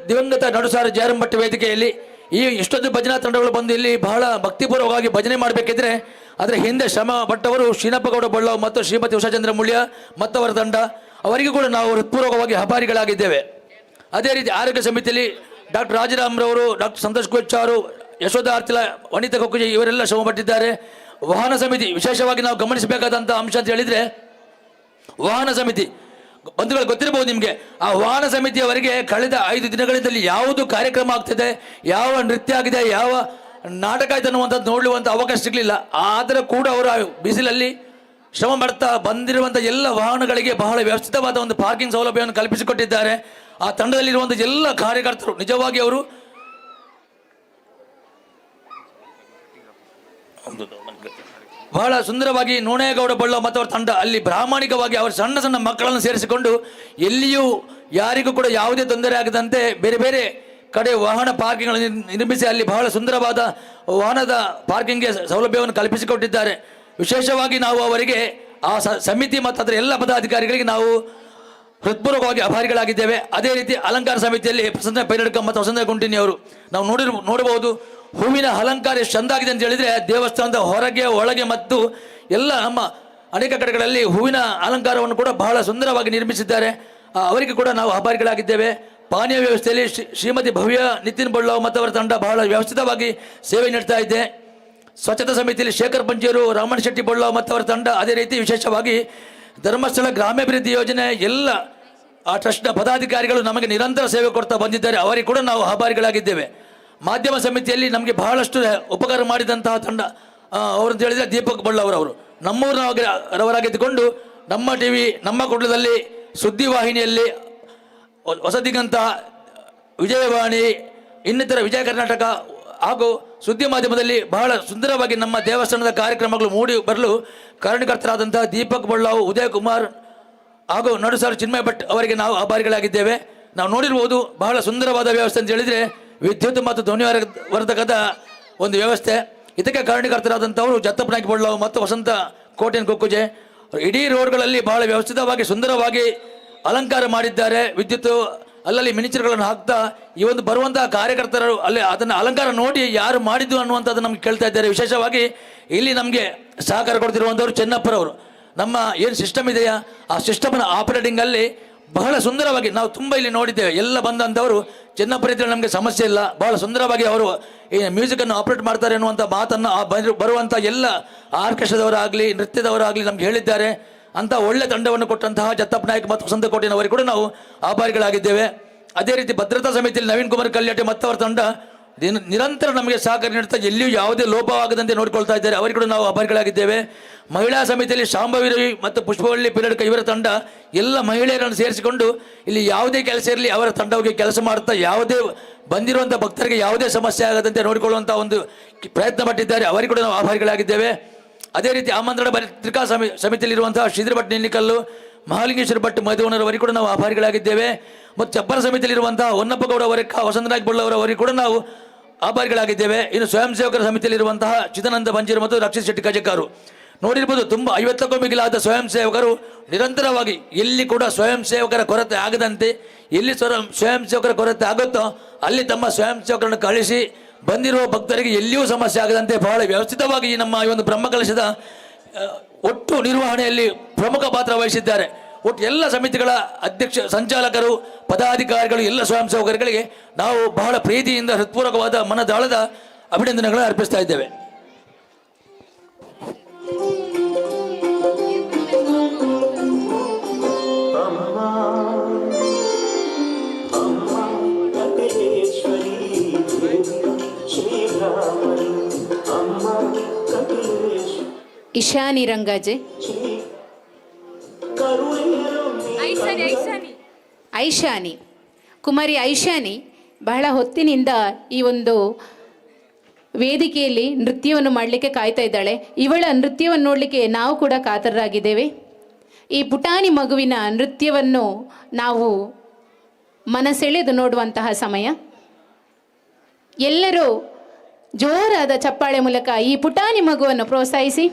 ದಿವಂಗತ ನಡುಸಾರ ಜಯರಾಮ್ ಭಟ್ ವೇದಿಕೆಯಲ್ಲಿ ಈ ಇಷ್ಟೊಂದು ಭಜನಾ ತಂಡಗಳು ಬಂದು ಇಲ್ಲಿ ಬಹಳ ಭಕ್ತಿಪೂರ್ವಕವಾಗಿ ಭಜನೆ ಮಾಡಬೇಕಿದ್ರೆ ಅದರ ಹಿಂದೆ ಶ್ರಮ ಪಟ್ಟವರು ಶ್ರೀನಪ್ಪಗೌಡ ಬಳ್ಳಾವ್ ಮತ್ತು ಶ್ರೀಮತಿ ಉಷಾಚಂದ್ರ ಮುಳ್ಯ ಮತ್ತವರ ತಂಡ, ಅವರಿಗೂ ಕೂಡ ನಾವು ಹೃತ್ಪೂರ್ವಕವಾಗಿ ಆಭಾರಿಗಳಾಗಿದ್ದೇವೆ. ಅದೇ ರೀತಿ ಆರೋಗ್ಯ ಸಮಿತಿಯಲ್ಲಿ ಡಾಕ್ಟರ್ ರಾಜರಾಮ್ರವರು, ಡಾಕ್ಟರ್ ಸಂತೋಷ್ ಕೊಚ್ಚಾರು, ಯಶೋಧ ಆರ್ತಿಲ, ವನಿತಾ ಕೊಕ್ಕುಜಿ ಇವರೆಲ್ಲ ಶ್ರಮಪಟ್ಟಿದ್ದಾರೆ. ವಾಹನ ಸಮಿತಿ ವಿಶೇಷವಾಗಿ ನಾವು ಗಮನಿಸಬೇಕಾದಂಥ ಅಂಶ ಅಂತ ಹೇಳಿದರೆ ವಾಹನ ಸಮಿತಿ ಬಂಧುಗಳು ಗೊತ್ತಿರಬಹುದು ನಿಮಗೆ. ಆ ವಾಹನ ಸಮಿತಿಯವರಿಗೆ ಕಳೆದ 5 ದಿನಗಳಿಂದಲೇ ಯಾವುದು ಕಾರ್ಯಕ್ರಮ ಆಗ್ತಿದೆ, ಯಾವ ನೃತ್ಯ ಆಗಿದೆ, ಯಾವ ನಾಟಕ ಆಯ್ತು ಅನ್ನುವಂಥದ್ದು ನೋಡುವಂಥ ಅವಕಾಶ ಸಿಗಲಿಲ್ಲ. ಆದರೆ ಕೂಡ ಅವರು ಬಿಸಿಲಲ್ಲಿ ಶ್ರಮ ಪಡ್ತಾ ಬಂದಿರುವಂಥ ಎಲ್ಲ ವಾಹನಗಳಿಗೆ ಬಹಳ ವ್ಯವಸ್ಥಿತವಾದ ಒಂದು ಪಾರ್ಕಿಂಗ್ ಸೌಲಭ್ಯವನ್ನು ಕಲ್ಪಿಸಿಕೊಟ್ಟಿದ್ದಾರೆ. ಆ ತಂಡದಲ್ಲಿರುವಂಥ ಎಲ್ಲ ಕಾರ್ಯಕರ್ತರು ನಿಜವಾಗಿ ಅವರು ಬಹಳ ಸುಂದರವಾಗಿ ನೋಣೇಗೌಡ ಬಳ್ಳ ಮತ್ತು ಅವರ ತಂಡ ಅಲ್ಲಿ ಪ್ರಾಮಾಣಿಕವಾಗಿ ಅವರು ಸಣ್ಣ ಸಣ್ಣ ಮಕ್ಕಳನ್ನು ಸೇರಿಸಿಕೊಂಡು ಎಲ್ಲಿಯೂ ಯಾರಿಗೂ ಕೂಡ ಯಾವುದೇ ತೊಂದರೆ ಆಗದಂತೆ ಬೇರೆ ಬೇರೆ ಕಡೆ ವಾಹನ ಪಾರ್ಕಿಂಗ್ಗಳನ್ನು ನಿರ್ಮಿಸಿ ಅಲ್ಲಿ ಬಹಳ ಸುಂದರವಾದ ವಾಹನದ ಪಾರ್ಕಿಂಗ್ಗೆ ಸೌಲಭ್ಯವನ್ನು ಕಲ್ಪಿಸಿಕೊಟ್ಟಿದ್ದಾರೆ. ವಿಶೇಷವಾಗಿ ನಾವು ಅವರಿಗೆ ಆ ಸಮಿತಿ ಮತ್ತು ಅದರ ಎಲ್ಲ ಪದಾಧಿಕಾರಿಗಳಿಗೆ ನಾವು ಹೃತ್ಪೂರ್ವಕವಾಗಿ ಆಭಾರಿಗಳಾಗಿದ್ದೇವೆ. ಅದೇ ರೀತಿ ಅಲಂಕಾರ ಸಮಿತಿಯಲ್ಲಿ ಪ್ರಸನ್ನ ಪೈರಡ್ಕ ಮತ್ತು ವಸಂತ ಗುಂಟಿನಿ ಅವರು ನಾವು ನೋಡಬಹುದು. ಹೂವಿನ ಅಲಂಕಾರ ಎಷ್ಟು ಚೆಂದಾಗಿದೆ ಅಂತ ಹೇಳಿದರೆ ದೇವಸ್ಥಾನದ ಹೊರಗೆ ಒಳಗೆ ಮತ್ತು ಎಲ್ಲ ನಮ್ಮ ಅನೇಕ ಕಡೆಗಳಲ್ಲಿ ಹೂವಿನ ಅಲಂಕಾರವನ್ನು ಕೂಡ ಬಹಳ ಸುಂದರವಾಗಿ ನಿರ್ಮಿಸಿದ್ದಾರೆ. ಅವರಿಗೆ ಕೂಡ ನಾವು ಆಭಾರಿಗಳಾಗಿದ್ದೇವೆ. ಪಾನೀಯ ವ್ಯವಸ್ಥೆಯಲ್ಲಿ ಶ್ರೀಮತಿ ಭವ್ಯ ನಿತಿನ್ ಬಳ್ಳಾವ್ ಮತ್ತು ಅವರ ತಂಡ ಬಹಳ ವ್ಯವಸ್ಥಿತವಾಗಿ ಸೇವೆ ನೀಡ್ತಾ ಇದೆ. ಸ್ವಚ್ಛತಾ ಸಮಿತಿಯಲ್ಲಿ ಶೇಖರ್ ಪಂಚೇರು, ರಾಮಣ್ಣ ಶೆಟ್ಟಿ ಬಳ್ಳಾವ್ ಮತ್ತು ಅವರ ತಂಡ, ಅದೇ ರೀತಿ ವಿಶೇಷವಾಗಿ ಧರ್ಮಸ್ಥಳ ಗ್ರಾಮಾಭಿವೃದ್ಧಿ ಯೋಜನೆ ಎಲ್ಲ ಆ ಟ್ರಸ್ಟ್ನ ಪದಾಧಿಕಾರಿಗಳು ನಮಗೆ ನಿರಂತರ ಸೇವೆ ಕೊಡ್ತಾ ಬಂದಿದ್ದಾರೆ. ಅವರಿಗೆ ಕೂಡ ನಾವು ಆಭಾರಿಗಳಾಗಿದ್ದೇವೆ. ಮಾಧ್ಯಮ ಸಮಿತಿಯಲ್ಲಿ ನಮಗೆ ಬಹಳಷ್ಟು ಉಪಕಾರ ಮಾಡಿದಂತಹ ತಂಡ ಅವರು ಅಂತ ಹೇಳಿದರೆ ದೀಪಕ್ ಬಳ್ಳಾವರವರು ನಮ್ಮೂರಿನವರಾಗಿದ್ದುಕೊಂಡು ನಮ್ಮ ಟಿ ವಿ ನಮ್ಮ ಕುಟುಂಬದಲ್ಲಿ ಸುದ್ದಿವಾಹಿನಿಯಲ್ಲಿ ಹೊಸದಿಗಂತ, ವಿಜಯವಾಣಿ, ಇನ್ನಿತರ ವಿಜಯ ಕರ್ನಾಟಕ ಹಾಗೂ ಸುದ್ದಿ ಮಾಧ್ಯಮದಲ್ಲಿ ಬಹಳ ಸುಂದರವಾಗಿ ನಮ್ಮ ದೇವಸ್ಥಾನದ ಕಾರ್ಯಕ್ರಮಗಳು ಮೂಡಿ ಬರಲು ಕಾರಣಕರ್ತರಾದಂತಹ ದೀಪಕ್ ಬಳ್ಳಾವು, ಉದಯ್ ಕುಮಾರ್ ಹಾಗೂ ನಡುಸಾರು ಚಿನ್ಮಯ ಭಟ್ ಅವರಿಗೆ ನಾವು ಆಭಾರಿಗಳಾಗಿದ್ದೇವೆ. ನಾವು ನೋಡಿರ್ಬೋದು ಬಹಳ ಸುಂದರವಾದ ವ್ಯವಸ್ಥೆ ಅಂತ ಹೇಳಿದರೆ ವಿದ್ಯುತ್ ಮತ್ತು ಧ್ವನಿವರ್ಧಕದ ಒಂದು ವ್ಯವಸ್ಥೆ. ಇದಕ್ಕೆ ಕಾರಣಕರ್ತರಾದಂಥವರು ಜತ್ತಪ್ಪ ನಾಯ್ಕ ಬಳ್ಳಾವು ಮತ್ತು ವಸಂತ ಕೋಟೆನ್ ಕೊಕ್ಕುಜೆ. ಇಡೀ ರೋಡ್ಗಳಲ್ಲಿ ಬಹಳ ವ್ಯವಸ್ಥಿತವಾಗಿ ಸುಂದರವಾಗಿ ಅಲಂಕಾರ ಮಾಡಿದ್ದಾರೆ. ವಿದ್ಯುತ್ ಅಲ್ಲಲ್ಲಿ ಮಿನಿಚರ್ಗಳನ್ನು ಹಾಕ್ತಾ ಈ ಒಂದು ಬರುವಂತಹ ಕಾರ್ಯಕರ್ತರು ಅಲ್ಲಿ ಅದನ್ನು ಅಲಂಕಾರ ನೋಡಿ ಯಾರು ಮಾಡಿದ್ದು ಅನ್ನುವಂಥದ್ದು ನಮ್ಗೆ ಕೇಳ್ತಾ ಇದ್ದಾರೆ. ವಿಶೇಷವಾಗಿ ಇಲ್ಲಿ ನಮಗೆ ಸಹಕಾರ ಕೊಡ್ತಿರುವಂಥವ್ರು ಚೆನ್ನಪ್ಪರವರು. ನಮ್ಮ ಏನು ಸಿಸ್ಟಮ್ ಇದೆಯಾ ಆ ಸಿಸ್ಟಮ್ನ ಆಪರೇಟಿಂಗಲ್ಲಿ ಬಹಳ ಸುಂದರವಾಗಿ ನಾವು ತುಂಬ ಇಲ್ಲಿ ನೋಡಿದ್ದೇವೆ. ಎಲ್ಲ ಬಂದಂಥವರು ಚೆನ್ನಪ್ಪರ ಇದ್ದರೆ ನಮಗೆ ಸಮಸ್ಯೆ ಇಲ್ಲ, ಬಹಳ ಸುಂದರವಾಗಿ ಅವರು ಈ ಮ್ಯೂಸಿಕನ್ನು ಆಪರೇಟ್ ಮಾಡ್ತಾರೆ ಅನ್ನುವಂಥ ಮಾತನ್ನು ಆ ಬರುವಂಥ ಎಲ್ಲ ಆರ್ಕೆಸ್ಟ್ರಾದವರಾಗಲಿ ನೃತ್ಯದವರಾಗಲಿ ನಮ್ಗೆ ಹೇಳಿದ್ದಾರೆ. ಅಂಥ ಒಳ್ಳೆ ತಂಡವನ್ನು ಕೊಟ್ಟಂತಹ ಜತ್ತಪ್ಪ ನಾಯಕ್ ಮತ್ತು ವಸಂತಕೋಟೆನವರಿಗೆ ಕೂಡ ನಾವು ಆಭಾರಿಗಳಾಗಿದ್ದೇವೆ. ಅದೇ ರೀತಿ ಭದ್ರತಾ ಸಮಿತಿಯಲ್ಲಿ ನವೀನ್ ಕುಮಾರ್ ಕಲ್ಯಾಟಿ ಮತ್ತವರ ತಂಡ ನಿರಂತರ ನಮಗೆ ಸಹಕಾರ ನೀಡುತ್ತಾ ಎಲ್ಲಿಯೂ ಯಾವುದೇ ಲೋಪವಾಗದಂತೆ ನೋಡಿಕೊಳ್ತಾ ಇದ್ದಾರೆ, ಅವರಿಗೂ ಕೂಡ ನಾವು ಆಭಾರಿಗಳಾಗಿದ್ದೇವೆ. ಮಹಿಳಾ ಸಮಿತಿಯಲ್ಲಿ ಶಾಂಭವಿ ರವಿ ಮತ್ತು ಪುಷ್ಪವಳ್ಳಿ ಪಿರಡ್ಕ ಇವರ ತಂಡ ಎಲ್ಲ ಮಹಿಳೆಯರನ್ನು ಸೇರಿಸಿಕೊಂಡು ಇಲ್ಲಿ ಯಾವುದೇ ಕೆಲಸ ಇರಲಿ ಅವರ ತಂಡವಾಗಿ ಕೆಲಸ ಮಾಡುತ್ತಾ ಯಾವುದೇ ಬಂದಿರುವಂಥ ಭಕ್ತರಿಗೆ ಯಾವುದೇ ಸಮಸ್ಯೆ ಆಗದಂತೆ ನೋಡಿಕೊಳ್ಳುವಂಥ ಒಂದು ಪ್ರಯತ್ನ ಪಟ್ಟಿದ್ದಾರೆ, ಅವರಿಗೂ ಕೂಡ ನಾವು ಆಭಾರಿಗಳಾಗಿದ್ದೇವೆ. ಅದೇ ರೀತಿ ಆಮಂತ್ರಣ ಪತ್ರಿಕಾ ಸಮಿತಿಯಲ್ಲಿರುವಂತಹ ಶ್ರೀಧರ ಭಟ್ ನಿನ್ನಿಕಲ್ಲು, ಮಹಾಲಿಂಗೇಶ್ವರ ಭಟ್ ಮೈದವನರವರಿಗೂ ಕೂಡ ನಾವು ಆಭಾರಿಗಳಾಗಿದ್ದೇವೆ. ಮತ್ತು ಚಪ್ಪರ ಸಮಿತಿಯಲ್ಲಿರುವಂತಹ ಹೊನ್ನಪ್ಪಗೌಡ ಅವರಕ್ಕ, ವಸಂತನಾಯಕ್ ಬೊಳ್ಳವರವರಿಗೂ ಕೂಡ ನಾವು ಆಭಾರಿಗಳಾಗಿದ್ದೇವೆ. ಇನ್ನು ಸ್ವಯಂ ಸೇವಕರ ಸಮಿತಿಯಲ್ಲಿರುವಂತಹ ಚಿದಾನಂದ ಬಂಜೀರು ಮತ್ತು ರಕ್ಷಿತ್ ಶೆಟ್ಟಿ ಕಜಕಾರು ನೋಡಿರ್ಬೋದು, ತುಂಬ 50ಕ್ಕೂ ಮಿಗಿಲಾದ ಸ್ವಯಂ ಸೇವಕರು ನಿರಂತರವಾಗಿ ಎಲ್ಲಿ ಕೂಡ ಸ್ವಯಂ ಸೇವಕರ ಕೊರತೆ ಆಗದಂತೆ, ಎಲ್ಲಿ ಸ್ವಯಂ ಸೇವಕರ ಕೊರತೆ ಆಗುತ್ತೋ ಅಲ್ಲಿ ತಮ್ಮ ಸ್ವಯಂ ಸೇವಕರನ್ನು ಕಳಿಸಿ ಬಂದಿರುವ ಭಕ್ತರಿಗೆ ಎಲ್ಲಿಯೂ ಸಮಸ್ಯೆ ಆಗದಂತೆ ಬಹಳ ವ್ಯವಸ್ಥಿತವಾಗಿ ನಮ್ಮ ಈ ಒಂದು ಬ್ರಹ್ಮಕಲಶದ ಒಟ್ಟು ನಿರ್ವಹಣೆಯಲ್ಲಿ ಪ್ರಮುಖ ಪಾತ್ರ ವಹಿಸಿದ್ದಾರೆ. ಒಟ್ಟು ಎಲ್ಲ ಸಮಿತಿಗಳ ಅಧ್ಯಕ್ಷ, ಸಂಚಾಲಕರು, ಪದಾಧಿಕಾರಿಗಳು, ಎಲ್ಲ ಸ್ವಯಂ ಸೇವಕರುಗಳಿಗೆ ನಾವು ಬಹಳ ಪ್ರೀತಿಯಿಂದ ಹೃತ್ಪೂರ್ವಕವಾದ ಮನದಾಳದ ಅಭಿನಂದನೆಗಳನ್ನು ಅರ್ಪಿಸ್ತಾ ಇದ್ದೇವೆ. ಇಶಾನಿ ರಂಗಾಜೆ, ಐಶಾನಿ ಕುಮಾರಿ ಐಶಾನಿ ಬಹಳ ಹೊತ್ತಿನಿಂದ ಈ ಒಂದು ವೇದಿಕೆಯಲ್ಲಿ ನೃತ್ಯವನ್ನು ಮಾಡಲಿಕ್ಕೆ ಕಾಯ್ತಾ ಇದ್ದಾಳೆ. ಇವಳ ನೃತ್ಯವನ್ನು ನೋಡಲಿಕ್ಕೆ ನಾವು ಕೂಡ ಕಾತರರಾಗಿದ್ದೇವೆ. ಈ ಪುಟಾಣಿ ಮಗುವಿನ ನೃತ್ಯವನ್ನು ನಾವು ಮನಸೆಳೆದು ನೋಡುವಂತಹ ಸಮಯ. ಎಲ್ಲರೂ ಜೋರಾದ ಚಪ್ಪಾಳೆ ಮೂಲಕ ಈ ಪುಟಾಣಿ ಮಗುವನ್ನು ಪ್ರೋತ್ಸಾಹಿಸಿ.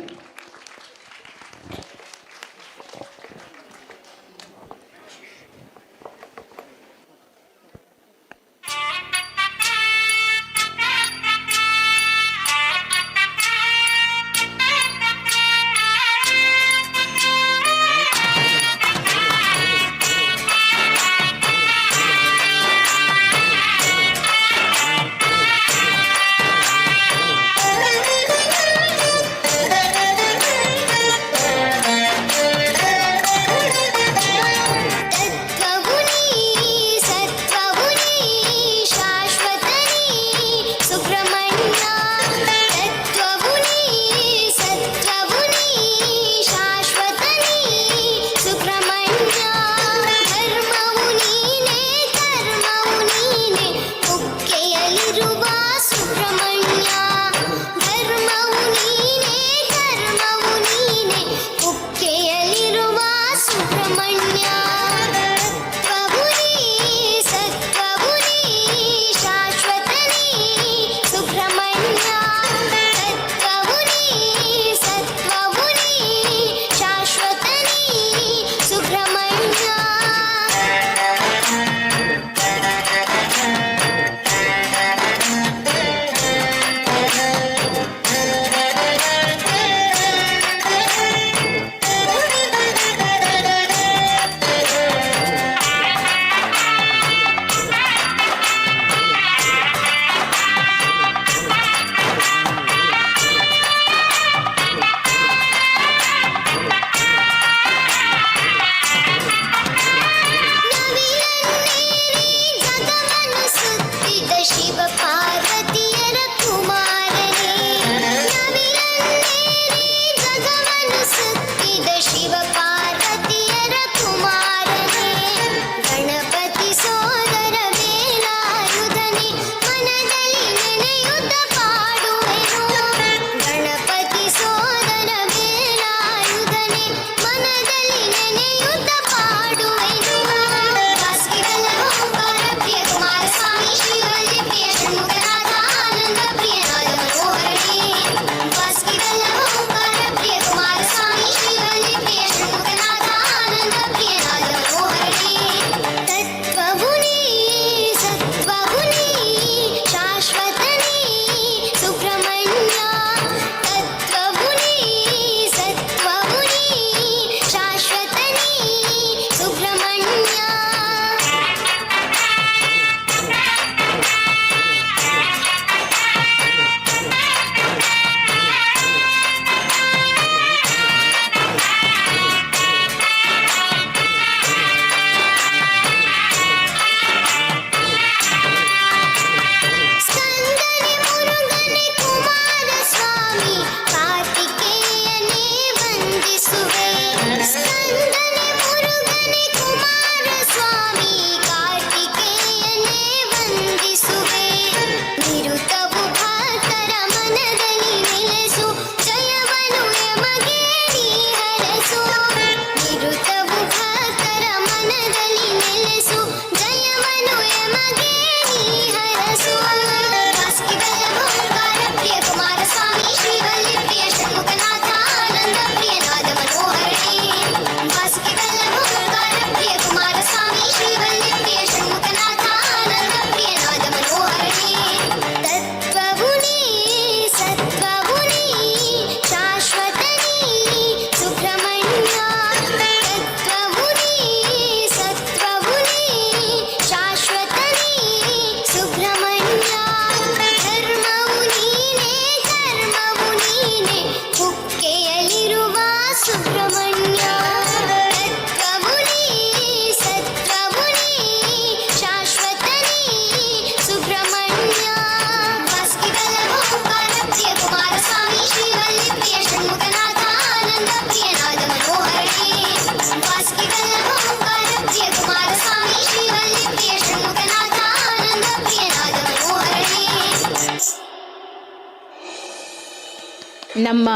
ನಮ್ಮ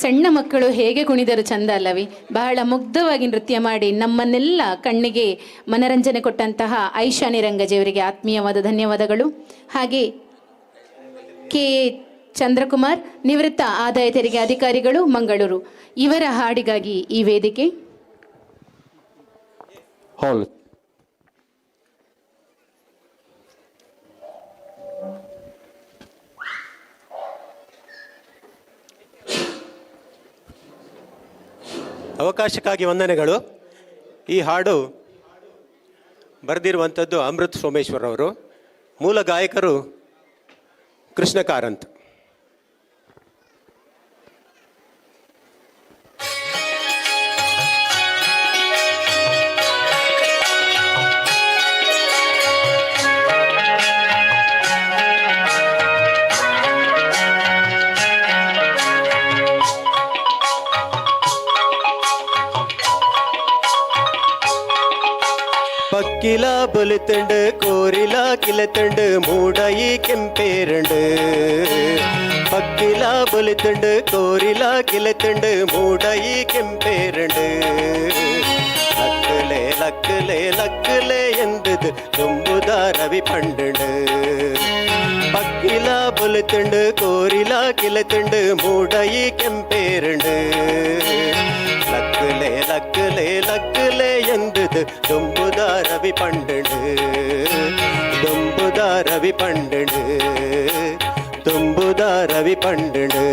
ಸಣ್ಣ ಮಕ್ಕಳು ಹೇಗೆ ಕುಣಿದರು ಚಂದ ಅಲ್ಲವೇ? ಬಹಳ ಮುಗ್ಧವಾಗಿ ನೃತ್ಯ ಮಾಡಿ ನಮ್ಮನ್ನೆಲ್ಲ ಕಣ್ಣಿಗೆ ಮನರಂಜನೆ ಕೊಟ್ಟಂತಹ ಐಶಾನಿ ರಂಗಜಿಯವರಿಗೆ ಆತ್ಮೀಯವಾದ ಧನ್ಯವಾದಗಳು. ಹಾಗೆ ಕೆ ಚಂದ್ರಕುಮಾರ್, ನಿವೃತ್ತ ಆದಾಯ ತೆರಿಗೆ ಅಧಿಕಾರಿಗಳು, ಮಂಗಳೂರು, ಇವರ ಹಾಡಿಗಾಗಿ ಈ ವೇದಿಕೆ. ಹಾಲ್ ಅವಕಾಶಕ್ಕಾಗಿ ವಂದನೆಗಳು. ಈ ಹಾಡು ಬರೆದಿರುವಂಥದ್ದು ಅಮೃತ್ ಸೋಮೇಶ್ವರ್ ಅವರು, ಮೂಲ ಗಾಯಕರು ಕೃಷ್ಣ ಕಾರಂತ್. ಪಕ್ಕಿಲ ಬೊಲಿತಂಡು ಕೋರಿಲ ಕಿಲತಂಡು ಮೂಡಯಿ ಕೆಂಪೇರಂಡು. ಪಕ್ಕಿಲ ಬೊಲಿತಂಡು ಕೋರಿಲ ಕಿಲತಂಡು ಮೂಡಯಿ ಕೆಂಪೇರಂಡು. ಲಕ್ಕಲೆ ಲಕ್ಕಲೆ ಲಕ್ಕಲೆ ಎಂದದು ತುಂಬುದ ರವಿ ಪಂಡಂಡು. ಪಕ್ಕಿಲ ಬೊಲಿತಂಡು ಕೋರಿಲ ಕಿಲತಂಡು ಮೂಡಯಿ ಕೆಂಪೇರಂಡು. ಲಕ್ಕಲೆ ಲಕ್ಕಲೆ ಲಕ್ಕಲೆ ಎಂದದು ದುಂಬುದ ರವಿ ಪಂಡಂಡು. ದುಂಬುದ ರವಿ ಪಂಡಂಡು. ದುಂಬುದ ರವಿ ಪಂಡಂಡು.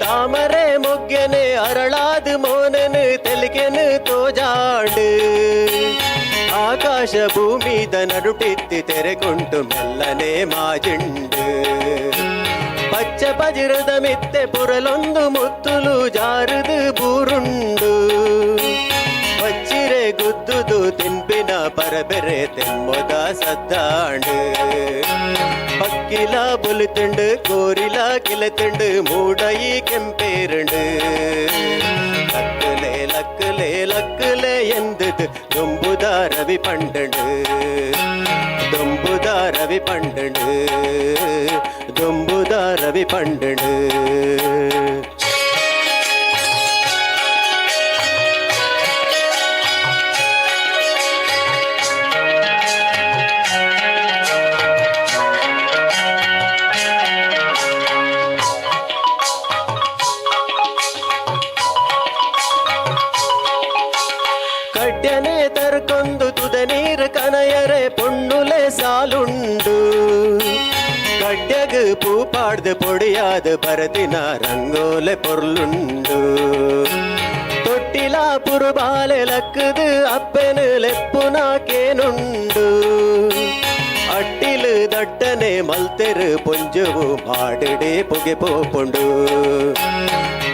ತಾಮರೆ ಮೊಗ್ಗೆನೆ ಅರಳಾದ ಮೋನನು ತೆಲಿಗೆನು ತೋಜಾಂಡು. ಆಕಾಶ ಭೂಮಿದ ನಡುಟಿತ್ತಿ ತೆರೆಗೊಂಟು ಮೆಲ್ಲನೆ ಮಾಜಿಂಡು. ಪಚ್ಚ ಪಜಿರದ ಮಿತ್ತೆ ಪುರಲೊಂದು ಮುತ್ತುಲು ಜಾರುದು ಬೂರುಂಡು. ಪಚ್ಚಿರೆ ಗುದ್ದುದು ತಿನ್ಪಿನ ಪರಬೆರೆ ತೆಮ್ಮೊದ ಸದ್ದಾಂಡು. ಪಕ್ಕಿಲ ಬೊಲಿತುಂಡು ಕೋರಿಲ ಕಿಲತುಂಡು ಮೂಡಯಿ ಕೆಂಪೇರಂಡು. ಲಕ್ಕಲೆ ಲಕ್ಕಲೆ ಲಕ್ಕಲೆ ಎಂದದು ದುಂಬುದ ರವಿ ಪಂಡಂಡು. ದುಂಬುದ ರವಿ ಪಂಡಂಡು. ದುಂಬುದ ರವಿ ಪಂಡಂಡು. ಕಡ್ಯನೆ ತರ್ಕೊಂದು ತುದ ನೀರು ಕನಯರೆ ಪೊಣ್ಣುಲೆ ಸಾಲುಂಡು. ಕಡ್ಯಗ್ ಪೂಪಾಡ್ದು ಪೊಡಿಯಾದ ಬರದಿನ ರಂಗೋಲೆ ಪೊರ್ಲುಂಡು. ತೊಟ್ಟಿಲ ಪುರುಬಾಲೆ ಲಕ್ಕದು ಅಪ್ಪೆನು ಲೆಪ್ಪುನಾಕೇನುಂಡು. ಅಟ್ಟಿಲು ದಟ್ಟನೆ ಮಲ್ತೆರು ಪೊಂಜುವು ಮಾಡಿಡೆ ಪೊಗೆ ಪೋಪುಂಡು.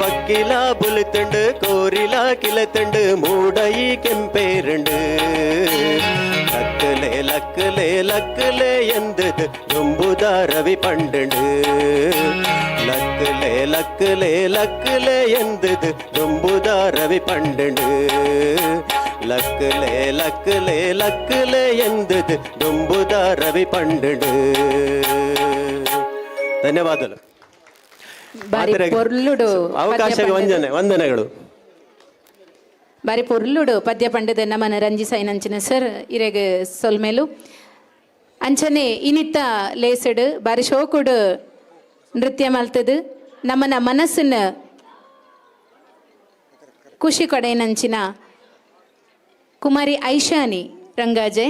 ಪಕ್ಕಿಲ ಬುಲಿತುಂಡು ಕೋರಿಲ ಕಿಲತುಂಡು ಮೂಡಯಿ ಕೆಂಪೇರಂಡು. ಲಕ್ಕಲೆ ಲಕ್ಕಲೆ ಲಕ್ಕಲೆ ಎಂದದು ದುಂಬುದ ರವಿ ಪಂಡಂಡು. ಲಕ್ಕಲೆ ಲಕ್ಕಲೆ ಲಕ್ಕಲೆ ಎಂದದು ದುಂಬುದ ರವಿ ಪಂಡಂಡು. ಲಕ್ಕಲೆ ಲಕ್ಕಲೆ ಲಕ್ಕಲೆ ಎಂದದು ದುಂಬುದ ರವಿ ಪಂಡಂಡು. ಧನ್ಯವಾದಗಳು. ಬಾರಿ ಪೊರ್ಲುಡು ಅವಕಾಶಕ್ಕೆ ವಂದನೆ ವಂದನೆಗಳು. ಬಾರಿ ಪೊರ್ಲುಡು ಪದ್ಯ ಪಂಡದ ನಮನ ರಂಜಿಸೈನಂಚಿನ ಸರ್ ಇರೆಗ್ ಸೊಲ್ಮೇಲು. ಅಂಚನೆ ಇನಿತ ಲೇಸಡು ಬಾರಿ ಶೋಕುಡು ನೃತ್ಯ ಮಲ್ತದು ನಮ್ಮನ ಮನಸ್ಸನ್ನ ಖುಷಿ ಕೊಡೆನಂಚಿನ ಕುಮಾರಿ ಐಶಾನಿ ರಂಗಾಜೆ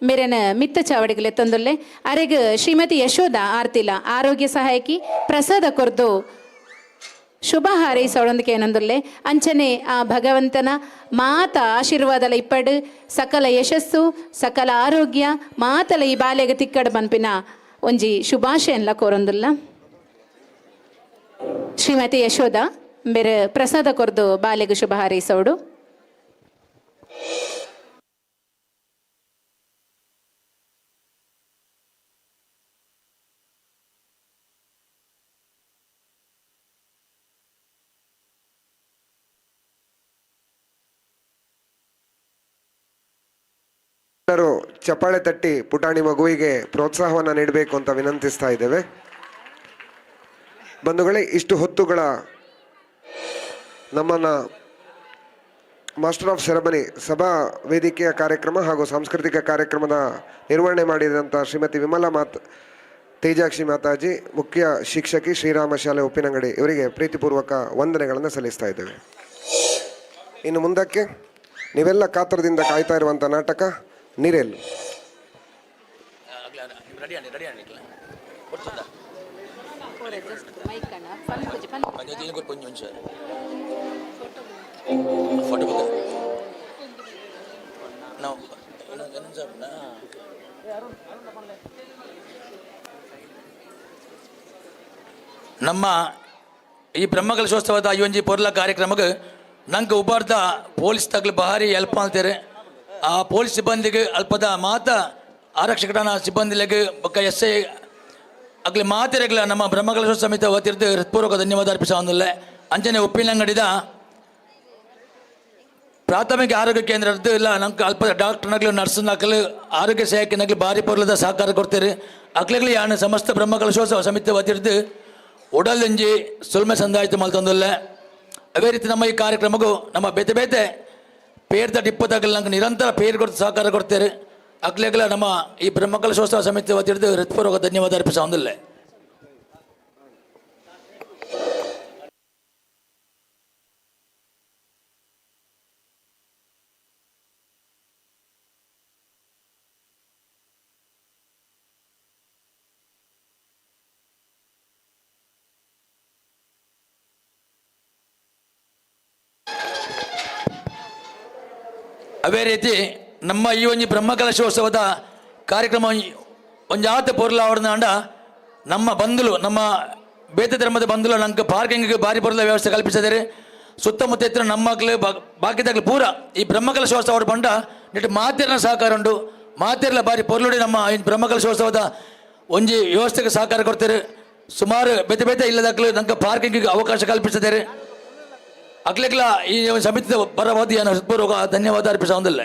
ಮೇರನ ಮಿತ್ತ ಚಾವಡಿಗಲೆ ತಂದೊಲ್ಲೆ. ಅರೆಗ್ ಶ್ರೀಮತಿ ಯಶೋಧ ಆರ್ತಿಲ ಆರೋಗ್ಯ ಸಹಾಯಕಿ ಪ್ರಸಾದ ಕೊರ್ದು ಶುಭ ಹಾರೈಸೋಳೊಂದಿಗೆ ಏನಂದುಲ್ಲೆ. ಅಂಚನೆ ಆ ಭಗವಂತನ ಮಾತ ಆಶೀರ್ವಾದಲ ಇಪ್ಪಡು ಸಕಲ ಯಶಸ್ಸು ಸಕಲ ಆರೋಗ್ಯ ಮಾತಲ ಈ ಬಾಲೆಗ ತಿಕ್ಕಡ ಪನ್ಪಿನ ಒಂಜಿ ಶುಭಾಶಯನ್ಲ ಕೋರೊಂದುಲ್ಲ. ಶ್ರೀಮತಿ ಯಶೋಧ ಬೇರೆ ಪ್ರಸಾದ ಕೊರ್ದು ಬಾಲೆಗ್ ಶುಭ ಹಾರೈಸೋಡು. ತಾವೆಲ್ಲರೂ ಚಪ್ಪಾಳೆ ತಟ್ಟಿ ಪುಟಾಣಿ ಮಗುವಿಗೆ ಪ್ರೋತ್ಸಾಹವನ್ನು ನೀಡಬೇಕು ಅಂತ ವಿನಂತಿಸ್ತಾ ಇದ್ದೇವೆ. ಬಂಧುಗಳೇ, ಇಷ್ಟು ಹೊತ್ತುಗಳ ನಮ್ಮನ್ನು ಮಾಸ್ಟರ್ ಆಫ್ ಸೆರೆಮನಿ ಸಭಾ ವೇದಿಕೆಯ ಕಾರ್ಯಕ್ರಮ ಹಾಗೂ ಸಾಂಸ್ಕೃತಿಕ ಕಾರ್ಯಕ್ರಮದ ನಿರ್ವಹಣೆ ಮಾಡಿದಂಥ ಶ್ರೀಮತಿ ವಿಮಲಾ ತೇಜಾಕ್ಷಿ ಮಾತಾಜಿ, ಮುಖ್ಯ ಶಿಕ್ಷಕಿ, ಶ್ರೀರಾಮ ಶಾಲೆ ಉಪ್ಪಿನಂಗಡಿ ಇವರಿಗೆ ಪ್ರೀತಿಪೂರ್ವಕ ವಂದನೆಗಳನ್ನು ಸಲ್ಲಿಸ್ತಾ ಇದ್ದೇವೆ. ಇನ್ನು ಮುಂದಕ್ಕೆ ನೀವೆಲ್ಲ ಕಾತರದಿಂದ ಕಾಯ್ತಾ ಇರುವಂಥ ನಾಟಕ ನಿರೆಲ್. ನಮ್ಮ ಈ ಬ್ರಹ್ಮಕಲಶೋತ್ಸವದ ಈ ಒಂಜಿ ಪೊರ್ಲ ಕಾರ್ಯಕ್ರಮಕ್ಕೆ ನಂಗೆ ಉಬಾರ್ದ ಪೊಲೀಸ್ ತಗ್ಲು ಭಾರಿ ಹೆಲ್ಪ್ ಮಾಡ್ತಾರೆ. ಆ ಪೊಲೀಸ್ ಸಿಬ್ಬಂದಿಗೆ ಅಲ್ಪದ ಮಾತ ಆರಕ್ಷಕನ ಸಿಬ್ಬಂದಿಲೆಗ್ ಬೊಕ್ಕ ಎಸ್ I ಅಗ್ಲಿ ಮಾತೆರೆಗ್ಲ ನಮ್ಮ ಬ್ರಹ್ಮಕಲಶೋತ್ಸವ ಸಮಿತಿ ವತಿರ್ದು ಹೃತ್ಪೂರ್ವಕ ಧನ್ಯವಾದ ಅರ್ಪಿಸ. ಅಂಚನೆ ಉಪ್ಪಿನಂಗಡಿದ ಪ್ರಾಥಮಿಕ ಆರೋಗ್ಯ ಕೇಂದ್ರದ್ದು ಇಲ್ಲ ನಮ್ಗೆ ಅಲ್ಪ ಡಾಕ್ಟರ್ನಾಗ್ಲು ನರ್ಸ್ನಾಗ್ಲು ಆರೋಗ್ಯ ಸೇವಕನಾಗ್ಲು ಭಾರಿ ಪೊರ್ಲದ ಸಹಕಾರ ಕೊಡ್ತಾರೆ. ಅಕ್ಲೆಗ್ಲಿ ಯಾನು ಸಮಸ್ತ ಬ್ರಹ್ಮಕಲಶೋತ್ಸವ ಸಮಿತಿ ವತಿರ್ದು ಉಡಲಿಂಜಿ ಸುಲ್ಮೆ ಸಂದಾಯಿತು ಮಲ್ತೊಂದುಲ್ಲೆ. ಅದೇ ರೀತಿ ನಮ್ಮ ಈ ಕಾರ್ಯಕ್ರಮಕ್ಕೂ ನಮ್ಮ ಬೇತೆ ಬೇತೆ ಪೇರ್ದ ಡಿಪ್ಪದಾಗಲಿ ನಂಗೆ ನಿರಂತರ ಪೇರ್ ಕೊಡ್ತು ಸಹಕಾರ ಕೊಡ್ತಾರೆ. ಅಕ್ಲೆಗ್ಲ ನಮ್ಮ ಈ ಬ್ರಹ್ಮಕಲಶೋತ್ಸವ ಸಮಿತಿ ವತಿರ್ದು ಹೃತ್ಪೂರ್ವಕ ಧನ್ಯವಾದ ಅರ್ಪಿಸ ಹೊಂದಿಲ್ಲ. ಅದೇ ರೀತಿ ನಮ್ಮ ಈ ಒಂಜಿ ಬ್ರಹ್ಮಕಲಶೋತ್ಸವದ ಕಾರ್ಯಕ್ರಮ ಒಂಜಾತ ಪೊರ್ಲ ಅವರ್ನಾಂಡ ನಮ್ಮ ಬಂಧುಲು, ನಮ್ಮ ಬೇತೆ ಧರ್ಮದ ಬಂಧುಲು ನಂಗೆ ಪಾರ್ಕಿಂಗ್ ಭಾರಿ ಪೊರ್ಲ ವ್ಯವಸ್ಥೆ ಕಲ್ಪಿಸಿದರೆ. ಸುತ್ತಮುತ್ತ ಇತ್ತಿನ ನಮ್ಮಕ್ಲು ಬಾಕಿದಾಗ್ಲು ಪೂರ ಈ ಬ್ರಹ್ಮಕಲಶೋತ್ಸವ ಅವರು ಬಂಡ ನೆಟ್ಟು ಮಾತೆರ್ನ ಸಹಕಾರ ಉಂಡು. ಮಾತೆರ್ಲ ಬಾರಿ ಪೊರ್ಲುಡಿ ನಮ್ಮ ಈ ಬ್ರಹ್ಮಕಲಶೋತ್ಸವದ ಒಂಜಿ ವ್ಯವಸ್ಥೆಗೆ ಸಹಕಾರ ಕೊಡ್ತಾರೆ. ಸುಮಾರು ಬೇತೆ ಬೇತೆ ಇಲ್ಲದಾಗ್ಲು ನಂಗೆ ಪಾರ್ಕಿಂಗ್ ಅವಕಾಶ ಕಲ್ಪಿಸಿದ್ದಾರೆ. ಅಗ್ಲೆಗ್ಲ ಈ ಸಮಿತಿದ ಪರವಾದಿಯನ್ನು ಹೃತ್ಪೂರ್ವಕ ಧನ್ಯವಾದ ಅರ್ಪಿಸ ಹೊಂದಿಲ್ಲ.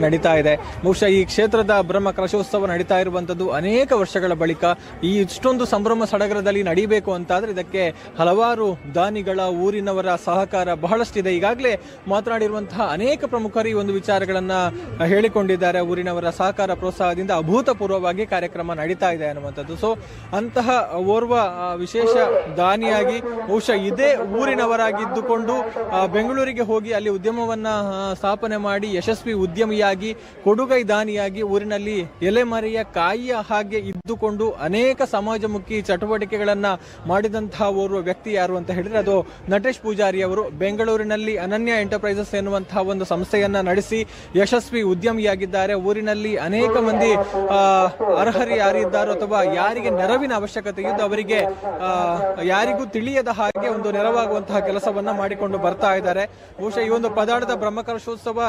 ನಡೀತಾ ಇದೆ. ಬಹುಶಃ ಈ ಕ್ಷೇತ್ರದ ಬ್ರಹ್ಮ ಕಲಶೋತ್ಸವ ನಡೀತಾ ಇರುವಂಥದ್ದು ಅನೇಕ ವರ್ಷಗಳ ಬಳಿಕ ಈ ಇಷ್ಟೊಂದು ಸಂಭ್ರಮ ಸಡಗರದಲ್ಲಿ ನಡೀಬೇಕು ಅಂತಾದರೆ ಇದಕ್ಕೆ ಹಲವಾರು ದಾನಿಗಳ, ಊರಿನವರ ಸಹಕಾರ ಬಹಳಷ್ಟಿದೆ. ಈಗಾಗಲೇ ಮಾತನಾಡಿರುವಂತಹ ಅನೇಕ ಪ್ರಮುಖರು ಈ ಒಂದು ವಿಚಾರಗಳನ್ನು ಹೇಳಿಕೊಂಡಿದ್ದಾರೆ. ಊರಿನವರ ಸಹಕಾರ ಪ್ರೋತ್ಸಾಹದಿಂದ ಅಭೂತಪೂರ್ವವಾಗಿ ಕಾರ್ಯಕ್ರಮ ನಡೀತಾ ಇದೆ ಅನ್ನುವಂಥದ್ದು. ಸೊ ಅಂತಹ ಓರ್ವ ವಿಶೇಷ ದಾನಿಯಾಗಿ ಬಹುಶಃ ಇದೇ ಊರಿನವರಾಗಿದ್ದುಕೊಂಡು ಬೆಂಗಳೂರಿಗೆ ಹೋಗಿ ಅಲ್ಲಿ ಉದ್ಯಮವನ್ನ ಸ್ಥಾಪನೆ ಮಾಡಿ ಯಶಸ್ವಿ ಉದ್ಯಮಿಯಾಗಿ, ಕೊಡುಗೈ ದಾನಿಯಾಗಿ ಊರಿನಲ್ಲಿ ಎಲೆಮರೆಯ ಕಾಯಿಯ ಹಾಗೆ ಇದ್ದುಕೊಂಡು ಅನೇಕ ಸಮಾಜಮುಖಿ ಚಟುವಟಿಕೆಗಳನ್ನ ಮಾಡಿದಂತಹ ಓರ್ವ ವ್ಯಕ್ತಿ ಯಾರು ಅಂತ ಹೇಳಿದ್ರೆ ಅದು ನಟೇಶ್ ಪೂಜಾರಿ ಅವರು. ಬೆಂಗಳೂರಿನಲ್ಲಿ ಅನನ್ಯ ಎಂಟರ್ಪ್ರೈಸಸ್ ಎನ್ನುವಂತಹ ಒಂದು ಸಂಸ್ಥೆಯನ್ನ ನಡೆಸಿ ಯಶಸ್ವಿ ಉದ್ಯಮಿಯಾಗಿದ್ದಾರೆ. ಊರಿನಲ್ಲಿ ಅನೇಕ ಮಂದಿ ಅರ್ಹರು ಯಾರಿದ್ದಾರೋ ಅಥವಾ ಯಾರಿಗೆ ನೆರವಿನ ಅವಶ್ಯಕತೆ ಇದ್ದು ಅವರಿಗೆ ಯಾರಿಗೂ ತಿಳಿಯದ ಹಾಗೆ ಒಂದು ನೆರವಾಗುವಂತಹ ಕೆಲಸವನ್ನ ಮಾಡಿಕೊಂಡು ಬರ್ತಾ ಇದ್ದಾರೆ. ಬಹುಶಃ ಈ ಒಂದು ಪದಾಳದ ಬ್ರಹ್ಮಕಲಶೋತ್ಸವ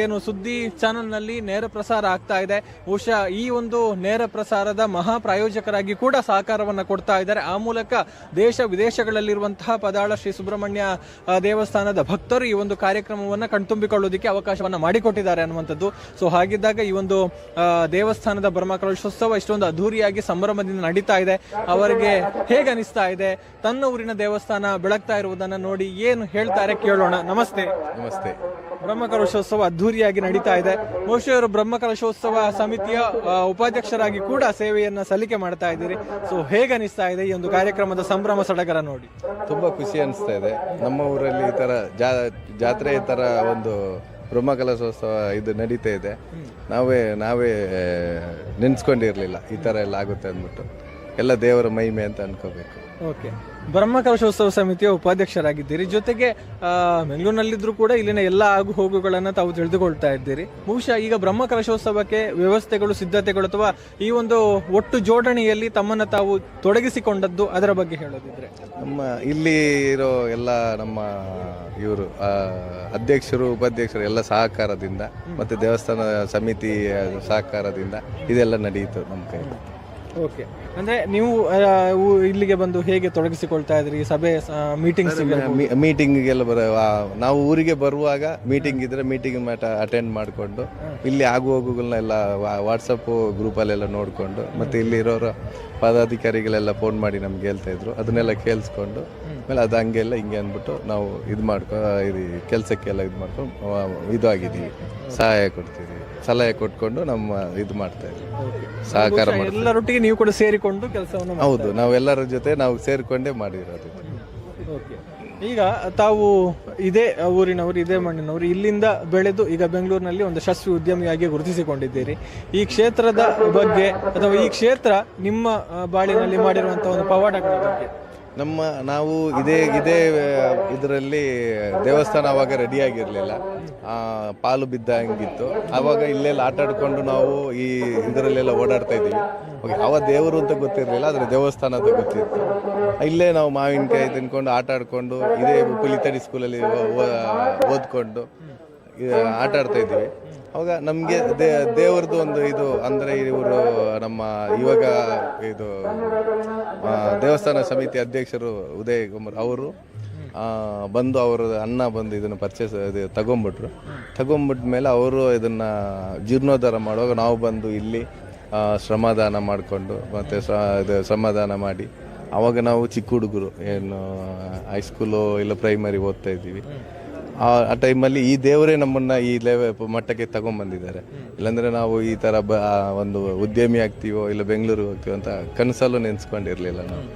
ಏನು ಸುದ್ದಿ ಚಾನೆಲ್ನಲ್ಲಿ ನೇರ ಪ್ರಸಾರ ಆಗ್ತಾ ಇದೆ. ಬಹುಶಃ ಈ ಒಂದು ನೇರ ಪ್ರಸಾರದ ಮಹಾ ಪ್ರಾಯೋಜಕರಾಗಿ ಕೂಡ ಸಹಕಾರವನ್ನು ಕೊಡ್ತಾ ಇದ್ದಾರೆ. ಆ ಮೂಲಕ ದೇಶ ವಿದೇಶಗಳಲ್ಲಿರುವಂತಹ ಪದಾಳ ಶ್ರೀ ಸುಬ್ರಹ್ಮಣ್ಯ ದೇವಸ್ಥಾನದ ಭಕ್ತರು ಈ ಒಂದು ಕಾರ್ಯಕ್ರಮವನ್ನು ಕಣ್ತುಂಬಿಕೊಳ್ಳೋದಕ್ಕೆ ಅವಕಾಶವನ್ನು ಮಾಡಿಕೊಟ್ಟಿದ್ದಾರೆ ಅನ್ನುವಂಥದ್ದು. ಸೊ ಹಾಗಿದ್ದಾಗ ಈ ಒಂದು ದೇವಸ್ಥಾನದ ಬ್ರಹ್ಮಕಲಶೋತ್ಸವ ಇಷ್ಟೊಂದು ಅದ್ಧೂರಿಯಾಗಿ ಸಂಭ್ರಮದಿಂದ ನಡೀತಾ ಇದೆ. ಅವರಿಗೆ ಹೇಗೆ ಅನಿಸ್ತಾ ಇದೆ, ತನ್ನ ಊರಿನ ದೇವಸ್ಥಾನ ಬೆಳಗ್ತಾ ಇರುವುದನ್ನು ನೋಡಿ ಏನು ಹೇಳ್ತಾರೆ ಕೇಳೋಣ. ನಮಸ್ತೆ. ನಮಸ್ತೆ. ಬ್ರಹ್ಮಕಲಶೋತ್ಸವ ಅದ್ಧೂರಿಯಾಗಿ ನಡೀತಾ ಇದೆ. ಬಹುಶಃ ಇವರು ಬ್ರಹ್ಮಕಲಶೋತ್ಸವ ಸಮಿತಿಯ ಉಪಾಧ್ಯಕ್ಷರಾಗಿ ಕೂಡ ಸೇವೆಯನ್ನ ಸಲ್ಲಿಕೆ ಮಾಡ್ತಾ ಇದ್ದೀರಿ. ಸೊ ಹೇಗೆ ಅನಿಸ್ತಾ ಇದೆ ಈ ಒಂದು ಕಾರ್ಯಕ್ರಮದ ಸಂಭ್ರಮ ಸಡಗರ ನೋಡಿ? ತುಂಬಾ ಖುಷಿ ಅನಿಸ್ತಾ ಇದೆ. ನಮ್ಮ ಊರಲ್ಲಿ ಈ ತರ ಜಾತ್ರೆ ತರ ಒಂದು ಬ್ರಹ್ಮಕಲಶೋತ್ಸವ ಇದು ನಡೀತಾ ಇದೆ. ನಾವೇ ನಾವೇ ನೆನ್ಸ್ಕೊಂಡಿರ್ಲಿಲ್ಲ ಈ ತರ ಎಲ್ಲ ಆಗುತ್ತೆ ಅಂದ್ಬಿಟ್ಟು. ಎಲ್ಲ ದೇವರ ಮಹಿಮೆ ಅಂತ ಅನ್ಕೋಬೇಕು. ಓಕೆ, ಬ್ರಹ್ಮಕಲಶೋತ್ಸವ ಸಮಿತಿಯ ಉಪಾಧ್ಯಕ್ಷರಾಗಿದ್ದೀರಿ, ಜೊತೆಗೆ ಬೆಂಗಳೂರಿನಲ್ಲಿದ್ದರೂ ಕೂಡ ಇಲ್ಲಿನ ಎಲ್ಲ ಆಗು ಹೋಗುಗಳನ್ನು ತಾವು ತಿಳಿದುಕೊಳ್ತಾ ಇದ್ದೀರಿ. ಬಹುಶಃ ಈಗ ಬ್ರಹ್ಮಕಲಶೋತ್ಸವಕ್ಕೆ ವ್ಯವಸ್ಥೆಗಳು, ಸಿದ್ಧತೆಗಳು ಅಥವಾ ಈ ಒಂದು ಒಟ್ಟು ಜೋಡಣೆಯಲ್ಲಿ ತಮ್ಮನ್ನು ತಾವು ತೊಡಗಿಸಿಕೊಂಡದ್ದು ಅದರ ಬಗ್ಗೆ ಹೇಳೋದಿದ್ರೆ? ನಮ್ಮ ಇಲ್ಲಿ ಇರೋ ಎಲ್ಲ ನಮ್ಮ ಇವರು ಅಧ್ಯಕ್ಷರು, ಉಪಾಧ್ಯಕ್ಷರು ಎಲ್ಲ ಸಹಕಾರದಿಂದ ಮತ್ತು ದೇವಸ್ಥಾನ ಸಮಿತಿ ಸಹಕಾರದಿಂದ ಇದೆಲ್ಲ ನಡೆಯಿತು ನಮ್ಮ ಕೈಯಲ್ಲಿ. ಓಕೆ, ಅಂದ್ರೆ ನೀವು ಇಲ್ಲಿಗೆ ಬಂದು ಹೇಗೆ ತೊಡಗಿಸಿಕೊಳ್ತಾ ಇದ್ರಿ? ಸಭೆ, ಮೀಟಿಂಗ್ಸ್ ಮೀಟಿಂಗಿಗೆಲ್ಲ ಬರ ನಾವು ಊರಿಗೆ ಬರುವಾಗ ಮೀಟಿಂಗ್ ಇದ್ರೆ ಮೀಟಿಂಗ್ ಅಟೆಂಡ್ ಮಾಡಿಕೊಂಡು ಇಲ್ಲಿ ಆಗು ಹೋಗುಗಳನ್ನ ಎಲ್ಲ ವಾಟ್ಸಪ್ ಗ್ರೂಪಲ್ಲೆಲ್ಲ ನೋಡಿಕೊಂಡು ಮತ್ತೆ ಇಲ್ಲಿ ಇರೋರು ಪದಾಧಿಕಾರಿಗಳೆಲ್ಲ ಫೋನ್ ಮಾಡಿ ನಮ್ಗೆ ಹೇಳ್ತಾ ಇದ್ರು, ಅದನ್ನೆಲ್ಲ ಕೇಳಿಸ್ಕೊಂಡು ಆಮೇಲೆ ಅದು ಹಂಗೆಲ್ಲ ಹಿಂಗೆ ಅಂದ್ಬಿಟ್ಟು ನಾವು ಇದು ಮಾಡ್ಕೊ ಇದು ಕೆಲಸಕ್ಕೆಲ್ಲ ಇದು ಮಾಡ್ಕೊಂಡು ಇದಾಗಿದ್ದೀವಿ, ಸಹಾಯ ಕೊಡ್ತಿದ್ದೀವಿ, ಸಲಹೆ ಕೊಟ್ಕೊಂಡು ನಮ್ಮ ಇದು ಮಾಡ್ತಾ ಇದ್ವಿ, ಸಹಕಾರ ಮಾಡ್ತೀವಿ. ಎಲ್ಲರೊಟ್ಟಿಗೆ ನೀವು ಕೂಡ ಸೇರಿಕೊಂಡು ಕೆಲಸವನ್ನು? ಹೌದು, ನಾವೆಲ್ಲರ ಜೊತೆ ನಾವು ಸೇರಿಕೊಂಡೇ ಮಾಡಿರೋದು. ಓಕೆ, ಈಗ ತಾವು ಇದೇ ಊರಿನವರು, ಇದೇ ಮಣ್ಣಿನವರು, ಇಲ್ಲಿಂದ ಬೆಳೆದು ಈಗ ಬೆಂಗಳೂರಿನಲ್ಲಿ ಒಂದು ಯಶಸ್ವಿ ಉದ್ಯಮಿಯಾಗಿ ಗುರುತಿಸಿಕೊಂಡಿದ್ದೀರಿ. ಈ ಕ್ಷೇತ್ರದ ಬಗ್ಗೆ ಅಥವಾ ಈ ಕ್ಷೇತ್ರ ನಿಮ್ಮ ಬಾಳಿನಲ್ಲಿ ಮಾಡಿರುವಂಥ ಒಂದು ಪವಾಡಗಳ ಬಗ್ಗೆ? ನಾವು ಇದೇ ಇದೇ ಇದರಲ್ಲಿ ದೇವಸ್ಥಾನ ಆವಾಗ ರೆಡಿಯಾಗಿರಲಿಲ್ಲ, ಪಾಲು ಬಿದ್ದ ಹಂಗಿತ್ತು. ಆವಾಗ ಇಲ್ಲೆಲ್ಲ ಆಟ ಆಡ್ಕೊಂಡು ನಾವು ಈ ಇದರಲ್ಲೆಲ್ಲ ಓಡಾಡ್ತಾ ಇದ್ದೀವಿ. ಯಾವ ದೇವರು ಅಂತ ಗೊತ್ತಿರಲಿಲ್ಲ, ಆದರೆ ದೇವಸ್ಥಾನ ಅಂತ ಗೊತ್ತಿತ್ತು. ಇಲ್ಲೇ ನಾವು ಮಾವಿನಕಾಯಿ ತಿನ್ಕೊಂಡು ಆಟ ಆಡ್ಕೊಂಡು ಇದೇ ಪುಲಿತಡಿ ಸ್ಕೂಲಲ್ಲಿ ಓದ್ಕೊಂಡು ಆಟ ಆಡ್ತಾ ಇದ್ದೀವಿ. ಅವಾಗ ನಮಗೆ ದೇವ್ರದ್ದು ಒಂದು ಇದು ಅಂದರೆ ಇವರು ನಮ್ಮ ಇವಾಗ ಇದು ದೇವಸ್ಥಾನ ಸಮಿತಿ ಅಧ್ಯಕ್ಷರು ಉದಯ್ ಕುಮಾರ್ ಅವರು ಬಂದು ಅವರ ಅಣ್ಣ ಬಂದು ಇದನ್ನು ಪರ್ಚೇಸ್ ಇದು ತಗೊಂಬಿಟ್ರು. ತಗೊಂಬಿಟ್ಮೇಲೆ ಅವರು ಇದನ್ನು ಜೀರ್ಣೋದ್ಧಾರ ಮಾಡುವಾಗ ನಾವು ಬಂದು ಇಲ್ಲಿ ಶ್ರಮದಾನ ಮಾಡಿಕೊಂಡು ಮತ್ತು ಇದು ಶ್ರಮದಾನ ಮಾಡಿ, ಆವಾಗ ನಾವು ಚಿಕ್ಕ ಹುಡುಗರು, ಏನು ಹೈಸ್ಕೂಲು ಇಲ್ಲ ಪ್ರೈಮರಿ ಓದ್ತಾ ಇದ್ದೀವಿ. ಆ ಟೈಮಲ್ಲಿ ಈ ದೇವರೇ ನಮ್ಮನ್ನು ಈ ಮಟ್ಟಕ್ಕೆ ತಗೊಂಬಂದಿದ್ದಾರೆ. ಇಲ್ಲಾಂದರೆ ನಾವು ಈ ಥರ ಒಂದು ಉದ್ಯಮಿ ಆಗ್ತೀವೋ ಇಲ್ಲ ಬೆಂಗಳೂರಿಗೆ ಹೋಗ್ತೀವೋ ಅಂತ ಕನಸಲ್ಲೂ ನೆನೆಸ್ಕೊಂಡಿರಲಿಲ್ಲ ನಾವು.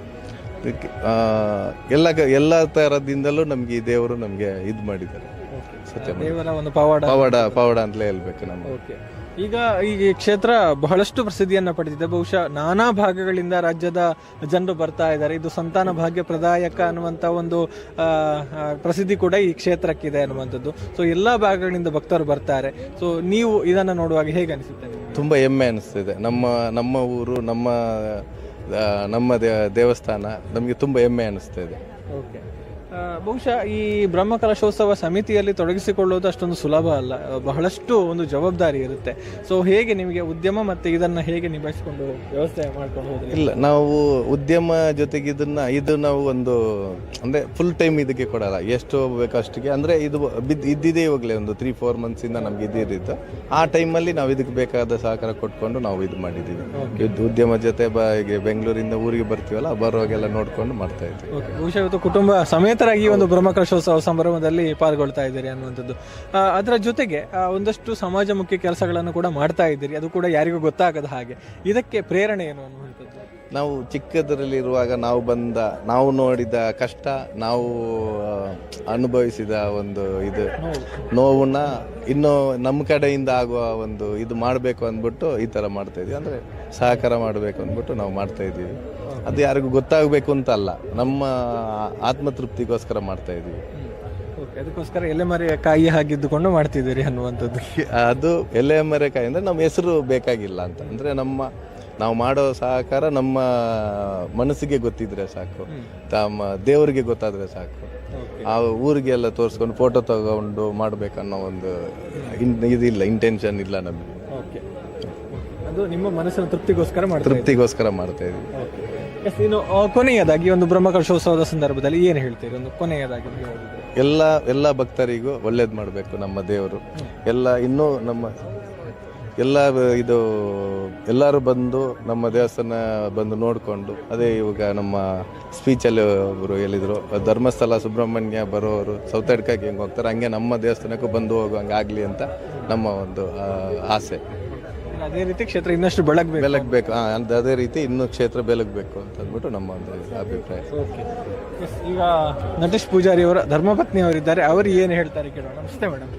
ಇದಕ್ಕೆ ಎಲ್ಲ ಎಲ್ಲ ಥರದಿಂದಲೂ ನಮಗೆ ಈ ದೇವರು ನಮಗೆ ಇದು ಮಾಡಿದ್ದಾರೆ. ಸತ್ಯ, ದೇವರ ಒಂದು ಪವಾಡ, ಪವಾಡ ಪವಾಡ ಅಂತಲೇ ಹೇಳ್ಬೇಕು ನಮ್ಮ. ಓಕೆ, ಈಗ ಈ ಕ್ಷೇತ್ರ ಬಹಳಷ್ಟು ಪ್ರಸಿದ್ಧಿಯನ್ನು ಪಡೆದಿದೆ. ಬಹುಶಃ ನಾನಾ ಭಾಗಗಳಿಂದ ರಾಜ್ಯದ ಜನರು ಬರ್ತಾ ಇದ್ದಾರೆ. ಇದು ಸಂತಾನ ಭಾಗ್ಯ ಪ್ರದಾಯಕ ಅನ್ನುವಂಥ ಒಂದು ಪ್ರಸಿದ್ಧಿ ಕೂಡ ಈ ಕ್ಷೇತ್ರಕ್ಕಿದೆ ಅನ್ನುವಂಥದ್ದು. ಸೊ ಎಲ್ಲ ಭಾಗಗಳಿಂದ ಭಕ್ತರು ಬರ್ತಾರೆ. ಸೊ ನೀವು ಇದನ್ನು ನೋಡುವಾಗ ಹೇಗೆ ಅನಿಸುತ್ತೆ? ತುಂಬ ಹೆಮ್ಮೆ ಅನಿಸ್ತಿದೆ. ನಮ್ಮ ನಮ್ಮ ಊರು, ನಮ್ಮ ನಮ್ಮ ದೇವಸ್ಥಾನ ನಮಗೆ ತುಂಬ ಹೆಮ್ಮೆ ಅನಿಸ್ತಾ ಇದೆ. ಓಕೆ, ಬಹುಶಃ ಈ ಬ್ರಹ್ಮಕಲಶೋತ್ಸವ ಸಮಿತಿಯಲ್ಲಿ ತೊಡಗಿಸಿಕೊಳ್ಳೋದು ಅಷ್ಟೊಂದು ಸುಲಭ ಅಲ್ಲ, ಬಹಳಷ್ಟು ಒಂದು ಜವಾಬ್ದಾರಿ ಇರುತ್ತೆ. ಸೊ ಹೇಗೆ ನಿಮಗೆ ಉದ್ಯಮ ಮತ್ತು ಇದನ್ನು ಹೇಗೆ ನಿಭಾಯಿಸಿಕೊಂಡು ವ್ಯವಸ್ಥೆ ಮಾಡ್ಕೊಂಡು ಹೋದ್ರಿ? ಇಲ್ಲ, ನಾವು ಉದ್ಯಮ ಜೊತೆಗೆ ಇದು ನಾವು ಒಂದು ಅಂದರೆ ಫುಲ್ ಟೈಮ್ ಇದಕ್ಕೆ ಕೊಡಲ್ಲ, ಎಷ್ಟು ಬೇಕೋ ಅಷ್ಟಿಗೆ. ಅಂದರೆ ಇದು ಇದ್ದಿದೆ ಇವಾಗಲೇ ಒಂದು 3-4 ಮಂತ್ಸಿಂದ ನಮ್ಗೆ ಇದ್ದಿದ್ದು. ಆ ಟೈಮಲ್ಲಿ ನಾವು ಇದಕ್ಕೆ ಬೇಕಾದ ಸಹಕಾರ ಕೊಟ್ಕೊಂಡು ನಾವು ಇದು ಮಾಡಿದ್ದೀವಿ. ಇದು ಉದ್ಯಮ ಜೊತೆ ಈಗ ಬೆಂಗಳೂರಿಂದ ಊರಿಗೆ ಬರ್ತೀವಲ್ಲ, ಬರುವಾಗೆಲ್ಲ ನೋಡಿಕೊಂಡು ಮಾಡ್ತಾ ಇದ್ವಿ. ಬಹುಶಃ ಇವತ್ತು ಕುಟುಂಬ ಸಮೇತರಾಗಿ ಒಂದು ಬ್ರಹ್ಮಕಲಶೋತ್ಸವ ಸಂಭ್ರಮದಲ್ಲಿ ಪಾಲ್ಗೊಳ್ತಾ ಇದ್ದೀರಿ ಅನ್ನುವಂಥದ್ದು. ಅದರ ಜೊತೆಗೆ ಒಂದಷ್ಟು ಸಮಾಜಮುಖಿ ಕೆಲಸಗಳನ್ನು ಕೂಡ ಮಾಡ್ತಾ ಇದ್ದೀರಿ, ಅದು ಕೂಡ ಯಾರಿಗೂ ಗೊತ್ತಾಗದ ಹಾಗೆ. ಇದಕ್ಕೆ ಪ್ರೇರಣೆ ಏನು ಅನ್ನುವಂಥದ್ದು? ನಾವು ಚಿಕ್ಕದರಲ್ಲಿರುವಾಗ ನಾವು ನೋಡಿದ ಕಷ್ಟ, ನಾವು ಅನುಭವಿಸಿದ ಒಂದು ಇದು ನೋವನ್ನ ಇನ್ನೂ ನಮ್ಮ ಕಡೆಯಿಂದ ಆಗುವ ಒಂದು ಇದು ಮಾಡಬೇಕು ಅಂದ್ಬಿಟ್ಟು ಈ ಥರ ಮಾಡ್ತಾಯಿದ್ವಿ. ಅಂದರೆ ಸಹಕಾರ ಮಾಡಬೇಕು ಅಂದ್ಬಿಟ್ಟು ನಾವು ಮಾಡ್ತಾಯಿದ್ದೀವಿ. ಅದು ಯಾರಿಗೂ ಗೊತ್ತಾಗಬೇಕು ಅಂತ ಅಲ್ಲ, ನಮ್ಮ ಆತ್ಮತೃಪ್ತಿಗೋಸ್ಕರ ಮಾಡ್ತಾಯಿದ್ದೀವಿ. ಓಕೆ, ಅದಕ್ಕೋಸ್ಕರ ಎಲೆಮರೆಯ ಕಾಯಿ ಹಾಗಿದ್ದುಕೊಂಡು ಮಾಡ್ತಿದ್ದೀರಿ ಅನ್ನುವಂಥದ್ದು. ಅದು ಎಲೆಮರೆ ಕಾಯಿ ಅಂದರೆ ನಮ್ಮ ಹೆಸರು ಬೇಕಾಗಿಲ್ಲ ಅಂತ. ಅಂದರೆ ನಾವು ಮಾಡೋ ಸಹಕಾರ ನಮ್ಮ ಮನಸ್ಸಿಗೆ ಗೊತ್ತಿದ್ರೆ ಸಾಕು, ತಮ್ಮ ದೇವರಿಗೆ ಗೊತ್ತಾದರೆ ಸಾಕು. ಆ ಊರಿಗೆಲ್ಲ ತೋರಿಸ್ಕೊಂಡು ಫೋಟೋ ತಗೊಂಡು ಮಾಡಬೇಕನ್ನೋ ಒಂದು ಇದಿಲ್ಲ, ಇಂಟೆನ್ಷನ್ ಇಲ್ಲ ನಮಗೆ. ಓಕೆ, ಅದು ನಿಮ್ಮ ಮನಸ್ಸಿನ ತೃಪ್ತಿಗೋಸ್ಕರ ಮಾಡ್ತಾ ಇದ್ದೀವಿ. ಎಸ್, ಇನ್ನು ಕೊನೆಯದಾಗಿ ಒಂದು ಬ್ರಹ್ಮಕಲಶೋತ್ಸವದ ಸಂದರ್ಭದಲ್ಲಿ ಏನು ಹೇಳ್ತೀರಿ? ಒಂದು ಕೊನೆಯದಾಗಿ ಎಲ್ಲ ಎಲ್ಲ ಭಕ್ತರಿಗೂ ಒಳ್ಳೇದು ಮಾಡಬೇಕು ನಮ್ಮ ದೇವರು. ಎಲ್ಲ ಇನ್ನೂ ನಮ್ಮ ಎಲ್ಲ ಇದು ಎಲ್ಲರೂ ಬಂದು ನಮ್ಮ ದೇವಸ್ಥಾನ ಬಂದು ನೋಡಿಕೊಂಡು, ಅದೇ ಇವಾಗ ನಮ್ಮ ಸ್ಪೀಚಲ್ಲಿ ಒಬ್ಬರು ಹೇಳಿದರು, ಧರ್ಮಸ್ಥಳ ಸುಬ್ರಹ್ಮಣ್ಯ ಬರೋರು ಸೌತಡ್ಕಕ್ಕೆ ಹೆಂಗೆ ಹೋಗ್ತಾರೆ ಹಂಗೆ ನಮ್ಮ ದೇವಸ್ಥಾನಕ್ಕೂ ಬಂದು ಹೋಗುವಂಗೆ ಆಗಲಿ ಅಂತ ನಮ್ಮ ಒಂದು ಆಸೆ. ಅದೇ ರೀತಿ ಕ್ಷೇತ್ರ ಇನ್ನಷ್ಟು ಬೆಳಗಬೇಕು, ಅದೇ ರೀತಿ ಇನ್ನೂ ಕ್ಷೇತ್ರ ಬೆಳಗಬೇಕು ಅಂತ ಅಂದ್ಬಿಟ್ಟು ನಮ್ಮ ಒಂದು ಅಭಿಪ್ರಾಯ. ಓಕೆ, ಈಗ ನಟೇಶ್ ಪೂಜಾರಿ ಅವರ ಧರ್ಮಪತ್ನಿ ಅವರಿದ್ದಾರೆ, ಅವರು ಏನು ಹೇಳ್ತಾರೆ ಕೇಳೋಣ. ನಮಸ್ತೆ ಮೇಡಮ್,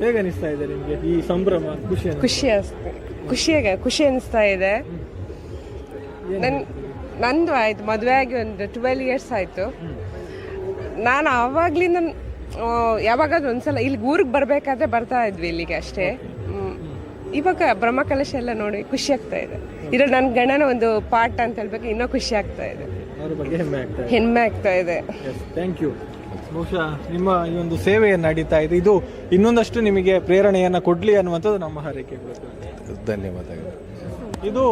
ಹೇಗೆ ಅನಿಸ್ತಾ ಇದೆ ನಿಮಗೆ ಈ ಸಂಭ್ರಮ? ಖುಷಿ ಖುಷಿ ಖುಷಿ ಅನಿಸ್ತಾ ಇದೆ. ನಂದು ಆಯ್ತು ಮದುವೆ ಆಗಿ ಒಂದು 12 ಇಯರ್ಸ್ ಆಯಿತು. ನಾನು ಆವಾಗಲಿಂದ ಯಾವಾಗಾದ್ರೂ ಒಂದ್ಸಲ ಇಲ್ಲಿ ಊರಿಗೆ ಬರಬೇಕಾದ್ರೆ ಬರ್ತಾ ಇದ್ವಿ ಇಲ್ಲಿಗೆ ಅಷ್ಟೇ. ಇವಾಗ ಬ್ರಹ್ಮಕಲಶ ಎಲ್ಲ ನೋಡಿ ಖುಷಿ ಆಗ್ತಾ ಇದೆ. ಇದ್ರಲ್ಲಿ ನನ್ನ ಗಂಡನ ಒಂದು ಪಾಠ ಅಂತ ಹೇಳ್ಬೇಕು, ಇನ್ನೂ ಖುಷಿ ಆಗ್ತಾ ಇದೆ, ಹೆಮ್ಮೆ ಆಗ್ತಾ ಇದೆ. Thank you. ಬಹುಶಃ ನಿಮ್ಮ ಈ ಒಂದು ಸೇವೆಯನ್ನು ನಡೀತಾ ಇದೆ, ಇದು ಇನ್ನೊಂದಷ್ಟು ನಿಮಗೆ ಪ್ರೇರಣೆಯನ್ನು ಕೊಡಲಿ ಅನ್ನುವಂಥದ್ದು ನಮ್ಮ ಹಾರೈಕೆ. ಧನ್ಯವಾದಗಳು. ಇದು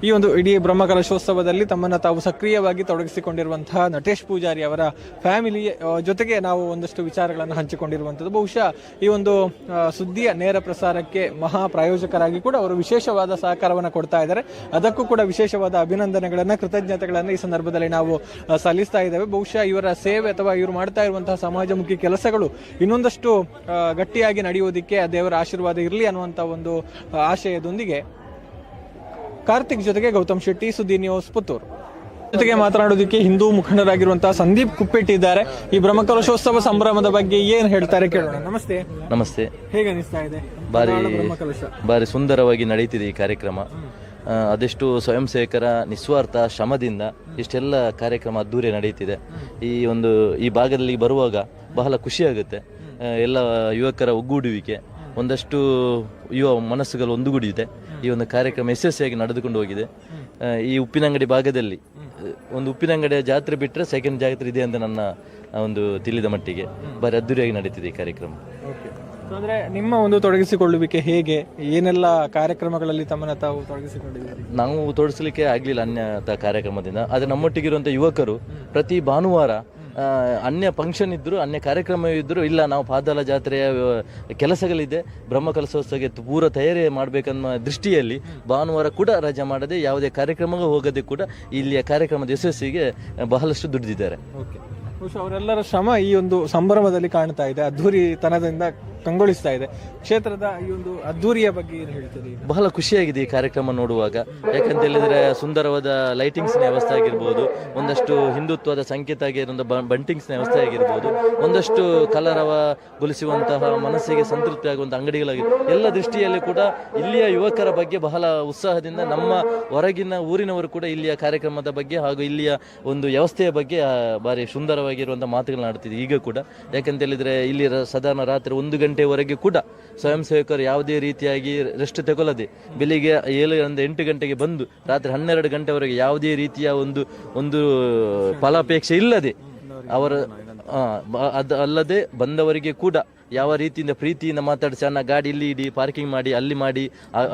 ಈ ಒಂದು ಇಡೀ ಬ್ರಹ್ಮಕಲಶೋತ್ಸವದಲ್ಲಿ ತಮ್ಮನ್ನು ತಾವು ಸಕ್ರಿಯವಾಗಿ ತೊಡಗಿಸಿಕೊಂಡಿರುವಂತಹ ನಟೇಶ್ ಪೂಜಾರಿ ಅವರ ಫ್ಯಾಮಿಲಿ ಜೊತೆಗೆ ನಾವು ಒಂದಷ್ಟು ವಿಚಾರಗಳನ್ನು ಹಂಚಿಕೊಂಡಿರುವಂಥದ್ದು. ಬಹುಶಃ ಈ ಒಂದು ಸುದ್ದಿಯ ನೇರ ಪ್ರಸಾರಕ್ಕೆ ಮಹಾ ಪ್ರಾಯೋಜಕರಾಗಿ ಕೂಡ ಅವರು ವಿಶೇಷವಾದ ಸಹಕಾರವನ್ನು ಕೊಡ್ತಾ ಇದ್ದಾರೆ. ಅದಕ್ಕೂ ಕೂಡ ವಿಶೇಷವಾದ ಅಭಿನಂದನೆಗಳನ್ನು, ಕೃತಜ್ಞತೆಗಳನ್ನು ಈ ಸಂದರ್ಭದಲ್ಲಿ ನಾವು ಸಲ್ಲಿಸ್ತಾ ಇದ್ದೇವೆ. ಬಹುಶಃ ಇವರ ಸೇವೆ ಅಥವಾ ಇವರು ಮಾಡ್ತಾ ಇರುವಂತಹ ಸಮಾಜಮುಖಿ ಕೆಲಸಗಳು ಇನ್ನೊಂದಷ್ಟು ಗಟ್ಟಿಯಾಗಿ ನಡೆಯುವುದಕ್ಕೆ ದೇವರ ಆಶೀರ್ವಾದ ಇರಲಿ ಅನ್ನುವಂಥ ಒಂದು ಆಶಯದೊಂದಿಗೆ ಕಾರ್ತಿಕ್ ಜೊತೆಗೆ ಗೌತಮ್ ಶೆಟ್ಟಿ, ಸುದ್ದಿ ನ್ಯೂಸ್, ಪುತ್ತೂರು. ಜೊತೆಗೆ ಮಾತನಾಡೋದಕ್ಕೆ ಹಿಂದೂ ಮುಖಂಡರಾಗಿರುವಂತಹ ಸಂದೀಪ್ ಕುಪ್ಪೆಟ್ಟಿ ಇದ್ದಾರೆ. ಈ ಬ್ರಹ್ಮಕಲಶೋತ್ಸವ ಸಂಭ್ರಮದ ಬಗ್ಗೆ ಏನ್ ಹೇಳ್ತಾರೆ ಕೇಳೋಣ. ನಮಸ್ತೆ. ನಮಸ್ತೆ. ಹೇಗೆ ಅನಿಸ್ತಾ ಇದೆ? ಬಾರಿ ಬಾರಿ ಸುಂದರವಾಗಿ ನಡೀತಿದೆ ಈ ಕಾರ್ಯಕ್ರಮ. ಅದೆಷ್ಟು ಸ್ವಯಂ ಸೇವಕರ ನಿಸ್ವಾರ್ಥ ಶ್ರಮದಿಂದ ಇಷ್ಟೆಲ್ಲ ಕಾರ್ಯಕ್ರಮ ಅದ್ದೂರಿ ನಡೆಯುತ್ತಿದೆ. ಈ ಭಾಗದಲ್ಲಿ ಬರುವಾಗ ಬಹಳ ಖುಷಿಯಾಗುತ್ತೆ. ಎಲ್ಲ ಯುವಕರ ಒಗ್ಗೂಡುವಿಕೆ, ಒಂದಷ್ಟು ಯುವ ಮನಸ್ಸುಗಳು ಒಂದುಗೂಡಿದೆ. ಈ ಒಂದು ಕಾರ್ಯಕ್ರಮ ಯಶಸ್ವಿಯಾಗಿ ನಡೆದುಕೊಂಡು ಹೋಗಿದೆ. ಈ ಉಪ್ಪಿನಂಗಡಿ ಭಾಗದಲ್ಲಿ ಒಂದು ಉಪ್ಪಿನಂಗಡಿಯ ಜಾತ್ರೆ ಬಿಟ್ಟರೆ ಸೆಕೆಂಡ್ ಜಾತ್ರೆ ಇದೆ ಅಂತ ನನ್ನ ಒಂದು ತಿಳಿದ ಮಟ್ಟಿಗೆ ಬಾರಿ ಅದ್ದೂರಿಯಾಗಿ ನಡೀತಿದೆ ಈ ಕಾರ್ಯಕ್ರಮ. ಅಂದರೆ ನಿಮ್ಮ ಒಂದು ತೊಡಗಿಸಿಕೊಳ್ಳುವಿಕೆ ಹೇಗೆ, ಏನೆಲ್ಲ ಕಾರ್ಯಕ್ರಮಗಳಲ್ಲಿ ತಮ್ಮನ್ನು ತಾವು ತೊಡಗಿಸಿಕೊಂಡಿದ್ದೀರಿ? ನಾವು ತೊಡಗಿಸಲಿಕ್ಕೆ ಆಗಲಿಲ್ಲ ಅನ್ಯ ಕಾರ್ಯಕ್ರಮದಿಂದ, ಆದರೆ ನಮ್ಮೊಟ್ಟಿಗಿರುವಂಥ ಯುವಕರು ಪ್ರತಿ ಭಾನುವಾರ ಅನ್ಯ ಫಂಕ್ಷನ್ ಇದ್ದರು, ಅನ್ಯ ಕಾರ್ಯಕ್ರಮ ಇದ್ದರು, ಇಲ್ಲ ನಾವು ಪಾದಾಲ ಜಾತ್ರೆಯ ಕೆಲಸಗಳಿದೆ, ಬ್ರಹ್ಮಕಲಶೋತ್ಸವಕ್ಕೆ ಪೂರ್ವ ತಯಾರಿ ಮಾಡಬೇಕನ್ನೋ ದೃಷ್ಟಿಯಲ್ಲಿ ಭಾನುವಾರ ಕೂಡ ರಜೆ ಮಾಡದೆ, ಯಾವುದೇ ಕಾರ್ಯಕ್ರಮಕ್ಕೆ ಹೋಗದೆ ಕೂಡ ಇಲ್ಲಿಯ ಕಾರ್ಯಕ್ರಮದ ಯಶಸ್ಸಿಗೆ ಬಹಳಷ್ಟು ದುಡಿದಿದ್ದಾರೆ. ಬಹುಶಃ ಅವರೆಲ್ಲರ ಶ್ರಮ ಈ ಒಂದು ಸಂಭ್ರಮದಲ್ಲಿ ಕಾಣ್ತಾ ಇದೆ, ಅದ್ಧೂರಿತನದಿಂದ ಕಂಗೊಳಿಸ್ತಾ ಇದೆ. ಕ್ಷೇತ್ರದ ಈ ಒಂದು ಅದ್ಧೂರಿಯ ಬಗ್ಗೆ ಏನು ಹೇಳ್ತೀರಿ? ಬಹಳ ಖುಷಿಯಾಗಿದೆ ಈ ಕಾರ್ಯಕ್ರಮ ನೋಡುವಾಗ. ಯಾಕಂತ ಹೇಳಿದ್ರೆ ಸುಂದರವಾದ ಲೈಟಿಂಗ್ಸ್ನ ವ್ಯವಸ್ಥೆ ಆಗಿರ್ಬೋದು, ಒಂದಷ್ಟು ಹಿಂದುತ್ವದ ಸಂಕೇತ ಆಗಿರುವಂಥ ಬಂಟಿಂಗ್ಸ್ನ ವ್ಯವಸ್ಥೆ ಆಗಿರ್ಬೋದು, ಒಂದಷ್ಟು ಕಲರವಗೊಳಿಸುವಂತಹ ಮನಸ್ಸಿಗೆ ಸಂತೃಪ್ತಿ ಆಗುವಂಥ ಅಂಗಡಿಗಳಾಗಿ, ಎಲ್ಲ ದೃಷ್ಟಿಯಲ್ಲಿ ಕೂಡ ಇಲ್ಲಿಯ ಯುವಕರ ಬಗ್ಗೆ ಬಹಳ ಉತ್ಸಾಹದಿಂದ ನಮ್ಮ ಹೊರಗಿನ ಊರಿನವರು ಕೂಡ ಇಲ್ಲಿಯ ಕಾರ್ಯಕ್ರಮದ ಬಗ್ಗೆ ಹಾಗೂ ಇಲ್ಲಿಯ ಒಂದು ವ್ಯವಸ್ಥೆಯ ಬಗ್ಗೆ ಭಾರಿ ಸುಂದರವಾಗಿರುವಂಥ ಮಾತುಗಳನ್ನ ಆಡ್ತಿದೆ ಈಗ ಕೂಡ. ಯಾಕಂತ ಹೇಳಿದ್ರೆ ಇಲ್ಲಿ ಸಾಧಾರಣ ರಾತ್ರಿ 1 ಗಂಟೆವರೆಗೆ ಕೂಡ ಸ್ವಯಂ ಸೇವಕರು ಯಾವುದೇ ರೀತಿಯಾಗಿ ರೆಸ್ಟ್ ತಗೊಳ್ಳದೆ ಬೆಳಿಗ್ಗೆ 7-8 ಗಂಟೆಗೆ ಬಂದು ರಾತ್ರಿ 12 ಗಂಟೆವರೆಗೆ ಯಾವುದೇ ರೀತಿಯ ಒಂದು ಒಂದು ಫಲಾಪೇಕ್ಷೆ ಇಲ್ಲದೆ ಅವರ ಅದು ಅಲ್ಲದೆ ಬಂದವರಿಗೆ ಕೂಡ ಯಾವ ರೀತಿಯಿಂದ ಪ್ರೀತಿಯಿಂದ ಮಾತಾಡಿಸಿ, ಅನ್ನ ಗಾಡಿ ಇಲ್ಲಿ ಇಡಿ, ಪಾರ್ಕಿಂಗ್ ಮಾಡಿ, ಅಲ್ಲಿ ಮಾಡಿ,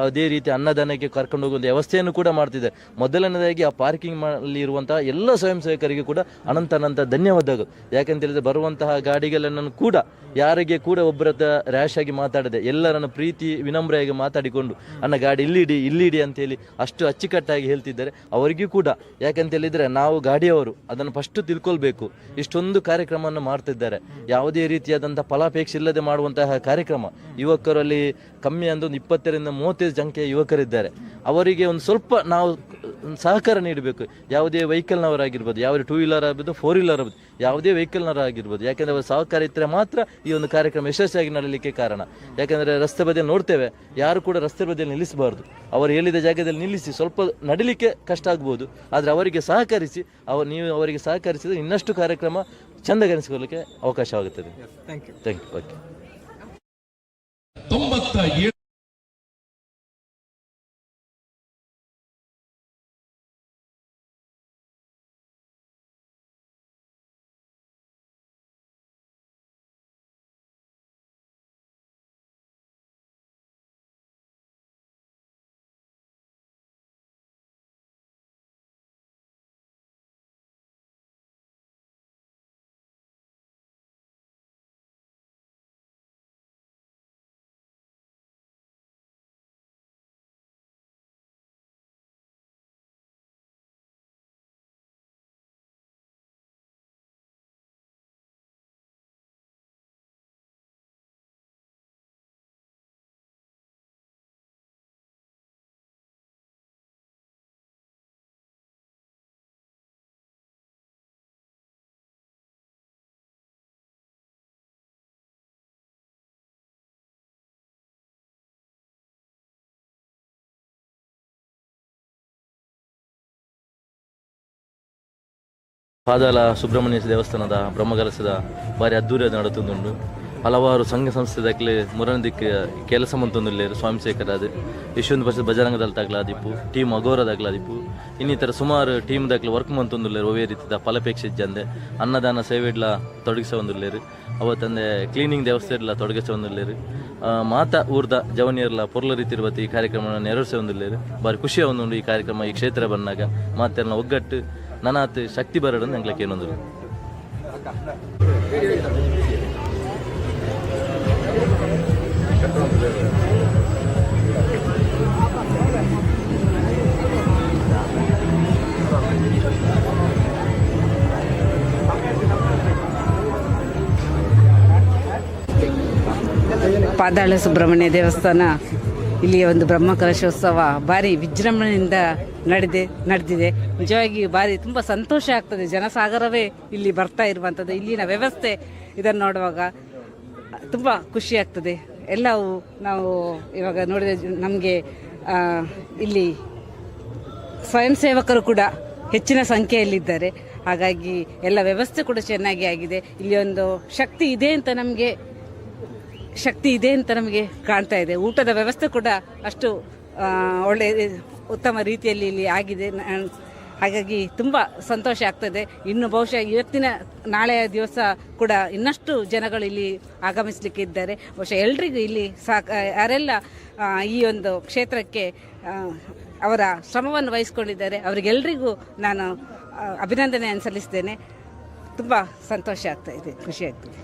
ಅದೇ ರೀತಿ ಅನ್ನದಾನಕ್ಕೆ ಕರ್ಕೊಂಡು ಹೋಗುವಂಥ ವ್ಯವಸ್ಥೆಯನ್ನು ಕೂಡ ಮಾಡ್ತಿದ್ದಾರೆ. ಮೊದಲನೇದಾಗಿ ಆ ಪಾರ್ಕಿಂಗ್ ಅಲ್ಲಿ ಇರುವಂತಹ ಎಲ್ಲ ಸ್ವಯಂ ಸೇವಕರಿಗೆ ಕೂಡ ಅನಂತ ಅನಂತ ಧನ್ಯವಾದಗಳು. ಯಾಕಂತ ಹೇಳಿದ್ರೆ ಬರುವಂತಹ ಗಾಡಿಗಳನ್ನು ಕೂಡ ಯಾರಿಗೆ ಕೂಡ ಒಬ್ಬರ ಹತ್ರ ರ್ಯಾಶ್ ಆಗಿ ಮಾತಾಡದೆ ಎಲ್ಲರನ್ನು ಪ್ರೀತಿ ವಿನಮ್ರವಾಗಿ ಮಾತಾಡಿಕೊಂಡು ಅನ್ನ ಗಾಡಿ ಇಲ್ಲಿ ಇಡಿ, ಇಲ್ಲಿ ಇಡಿ ಅಂತೇಳಿ ಅಷ್ಟು ಅಚ್ಚುಕಟ್ಟಾಗಿ ಹೇಳ್ತಿದ್ದಾರೆ ಅವರಿಗೂ ಕೂಡ. ಯಾಕಂತ ಹೇಳಿದ್ರೆ ನಾವು ಗಾಡಿಯವರು ಅದನ್ನು ಫಸ್ಟ್ ತಿಳ್ಕೊಳ್ಬೇಕು. ಇಷ್ಟೊಂದು ಕಾರ್ಯಕ್ರಮವನ್ನು ಮಾಡ್ತಿದ್ದಾರೆ, ಯಾವುದೇ ರೀತಿಯಾದಂಥ ಫಲಾಪೇಕ್ಷೆ ಇಲ್ಲದೆ ಮಾಡುವಂತಹ ಕಾರ್ಯಕ್ರಮ. ಯುವಕರಲ್ಲಿ ಕಮ್ಮಿ ಅಂದ್ರೆ ಒಂದು 20ರಿಂದ 35 ಸಂಖ್ಯೆಯ ಯುವಕರಿದ್ದಾರೆ. ಅವರಿಗೆ ಒಂದು ಸ್ವಲ್ಪ ನಾವು ಸಹಕಾರ ನೀಡಬೇಕು. ಯಾವುದೇ ವೆಹಿಕಲ್ನವರಾಗಿರ್ಬೋದು, ಯಾವುದೇ 2 ವೀಲರ್ ಆಗ್ಬೋದು, 4 ವೀಲರ್ ಆಗ್ಬೋದು, ಯಾವುದೇ ವೆಹಿಕಲ್ನವರಾಗಿರ್ಬೋದು. ಯಾಕೆಂದರೆ ಅವರ ಸಹಕಾರ ಇದ್ದರೆ ಮಾತ್ರ ಈ ಒಂದು ಕಾರ್ಯಕ್ರಮ ಯಶಸ್ವಿಯಾಗಿ ನಡೆಯಲಿಕ್ಕೆ ಕಾರಣ. ಯಾಕೆಂದರೆ ರಸ್ತೆ ಬದಿಯಲ್ಲಿ ನೋಡ್ತೇವೆ, ಯಾರು ಕೂಡ ರಸ್ತೆ ಬದಿಯಲ್ಲಿ ನಿಲ್ಲಿಸಬಾರ್ದು. ಅವರು ಹೇಳಿದ ಜಾಗದಲ್ಲಿ ನಿಲ್ಲಿಸಿ ಸ್ವಲ್ಪ ನಡಿಲಿಕ್ಕೆ ಕಷ್ಟ ಆಗ್ಬೋದು, ಆದರೆ ಅವರಿಗೆ ಸಹಕರಿಸಿ, ನೀವು ಅವರಿಗೆ ಸಹಕರಿಸಿದರೆ ಇನ್ನಷ್ಟು ಕಾರ್ಯಕ್ರಮ ಚೆಂದಗನಿಸಿಕೊಳ್ಳಲಿಕ್ಕೆ ಅವಕಾಶವಾಗುತ್ತದೆ. Thank you. Thank you. Okay. 97 ಪಾದಾಲ Subrahmanya ದೇವಸ್ಥಾನದ ಬ್ರಹ್ಮಕಲಶದ ಭಾರಿ ಅದ್ದೂರಿಯಾದ ನಡತೊಂದುಂಡು. ಹಲವಾರು ಸಂಘ ಸಂಸ್ಥೆದಾಕ್ಲೆ ಮುರನ ದಿಕ್ಕು ಕೆಲಸ ಮಂತೊಂದುಲ್ಲೆರ್ ಸ್ವಾಮಿ ಶೇಖರಾದ್ ಯಶವಂತ ಪರಿಷತ್ ಬಜರಂಗದಳ ತಗ್ಲಾದಿಪ್ಪು, ಟೀಮ್ ಅಗೋರ ತಗ್ಲಾದಿಪ್ಪು, ಇನ್ನಿತರ ಸುಮಾರು ಟೀಮ್ ದಾಕ್ಲೆ ವರ್ಕ್ ಮಂತೊಂದುಲ್ಲೆರ್. ಒವ್ವೇ ರೀತಿದ ಫಲಪೇಕ್ಷೆ ಇಜ್ಜಂದೆ ಅನ್ನದಾನ ಸೇವೆಡ್ಲ ತೊಡಗಿಸೊಂದುಲ್ಲೆರ್. ಅವತ್ತಂದೆ ಕ್ಲೀನಿಂಗ್ ವ್ಯವಸ್ಥೆಡ್ಲ ತೊಡಗಿಸೊಂದುಲ್ಲೆರ್. ಮಾತ ಊರ್ದ ಜವನಿಯರ್ಲ ಪೊರ್ಲ ರೀತಿರ್ಬತ್ತಿ ಈ ಕಾರ್ಯಕ್ರಮ ನೆರವೇರಿಸೊಂದುಲ್ಲೆರ್. ಭಾರಿ ಖುಷಿ ಆವೊಂದುಂಡು ಈ ಕಾರ್ಯಕ್ರಮ ಈ ಕ್ಷೇತ್ರ ಬನ್ನಾಗ ಮಾತೆರ್ನ ಒಗ್ಗಟ್ಟು ನನಾತ್ ಶಕ್ತಿ ಬರಡನ್ನು ಎಂಗ್ಲಕ್ಕೆ ಏನೊಂದು. ಪಾದಾಳ ಸುಬ್ರಹ್ಮಣ್ಯ ದೇವಸ್ಥಾನ ಇಲ್ಲಿಯ ಒಂದು ಬ್ರಹ್ಮಕಲಶೋತ್ಸವ ಭಾರಿ ವಿಜೃಂಭಣೆಯಿಂದ ನಡೆದಿದೆ. ನಿಜವಾಗಿ ಭಾರಿ ತುಂಬ ಸಂತೋಷ ಆಗ್ತದೆ. ಜನಸಾಗರವೇ ಇಲ್ಲಿ ಬರ್ತಾ ಇರುವಂಥದ್ದು. ಇಲ್ಲಿನ ವ್ಯವಸ್ಥೆ ಇದನ್ನು ನೋಡುವಾಗ ತುಂಬ ಖುಷಿ ಆಗ್ತದೆ. ಎಲ್ಲವೂ ನಾವು ಇವಾಗ ನೋಡಿದ ನಮಗೆ ಇಲ್ಲಿ ಸ್ವಯಂ ಸೇವಕರು ಕೂಡ ಹೆಚ್ಚಿನ ಸಂಖ್ಯೆಯಲ್ಲಿದ್ದಾರೆ. ಹಾಗಾಗಿ ಎಲ್ಲ ವ್ಯವಸ್ಥೆ ಕೂಡ ಚೆನ್ನಾಗಿ ಆಗಿದೆ. ಇಲ್ಲಿ ಒಂದು ಶಕ್ತಿ ಇದೆ ಅಂತ ನಮಗೆ ಕಾಣ್ತಾ ಇದೆ. ಊಟದ ವ್ಯವಸ್ಥೆ ಕೂಡ ಅಷ್ಟು ಒಳ್ಳೆಯ ಉತ್ತಮ ರೀತಿಯಲ್ಲಿ ಇಲ್ಲಿ ಆಗಿದೆ. ಹಾಗಾಗಿ ತುಂಬ ಸಂತೋಷ ಆಗ್ತದೆ. ಇನ್ನು ಬಹುಶಃ ಇವತ್ತಿನ ನಾಳೆಯ ದಿವಸ ಕೂಡ ಇನ್ನಷ್ಟು ಜನಗಳು ಇಲ್ಲಿ ಆಗಮಿಸಲಿಕ್ಕೆ ಇದ್ದಾರೆ. ಬಹುಶಃ ಎಲ್ರಿಗೂ ಇಲ್ಲಿ ಯಾರೆಲ್ಲ ಈ ಒಂದು ಕ್ಷೇತ್ರಕ್ಕೆ ಅವರ ಶ್ರಮವನ್ನು ವಹಿಸಿಕೊಂಡಿದ್ದಾರೆ ಅವರಿಗೆಲ್ಲರಿಗೂ ನಾನು ಅಭಿನಂದನೆಯನ್ನು ಸಲ್ಲಿಸ್ತೇನೆ. ತುಂಬ ಸಂತೋಷ ಆಗ್ತಾ ಇದೆ, ಖುಷಿ ಆಗ್ತದೆ.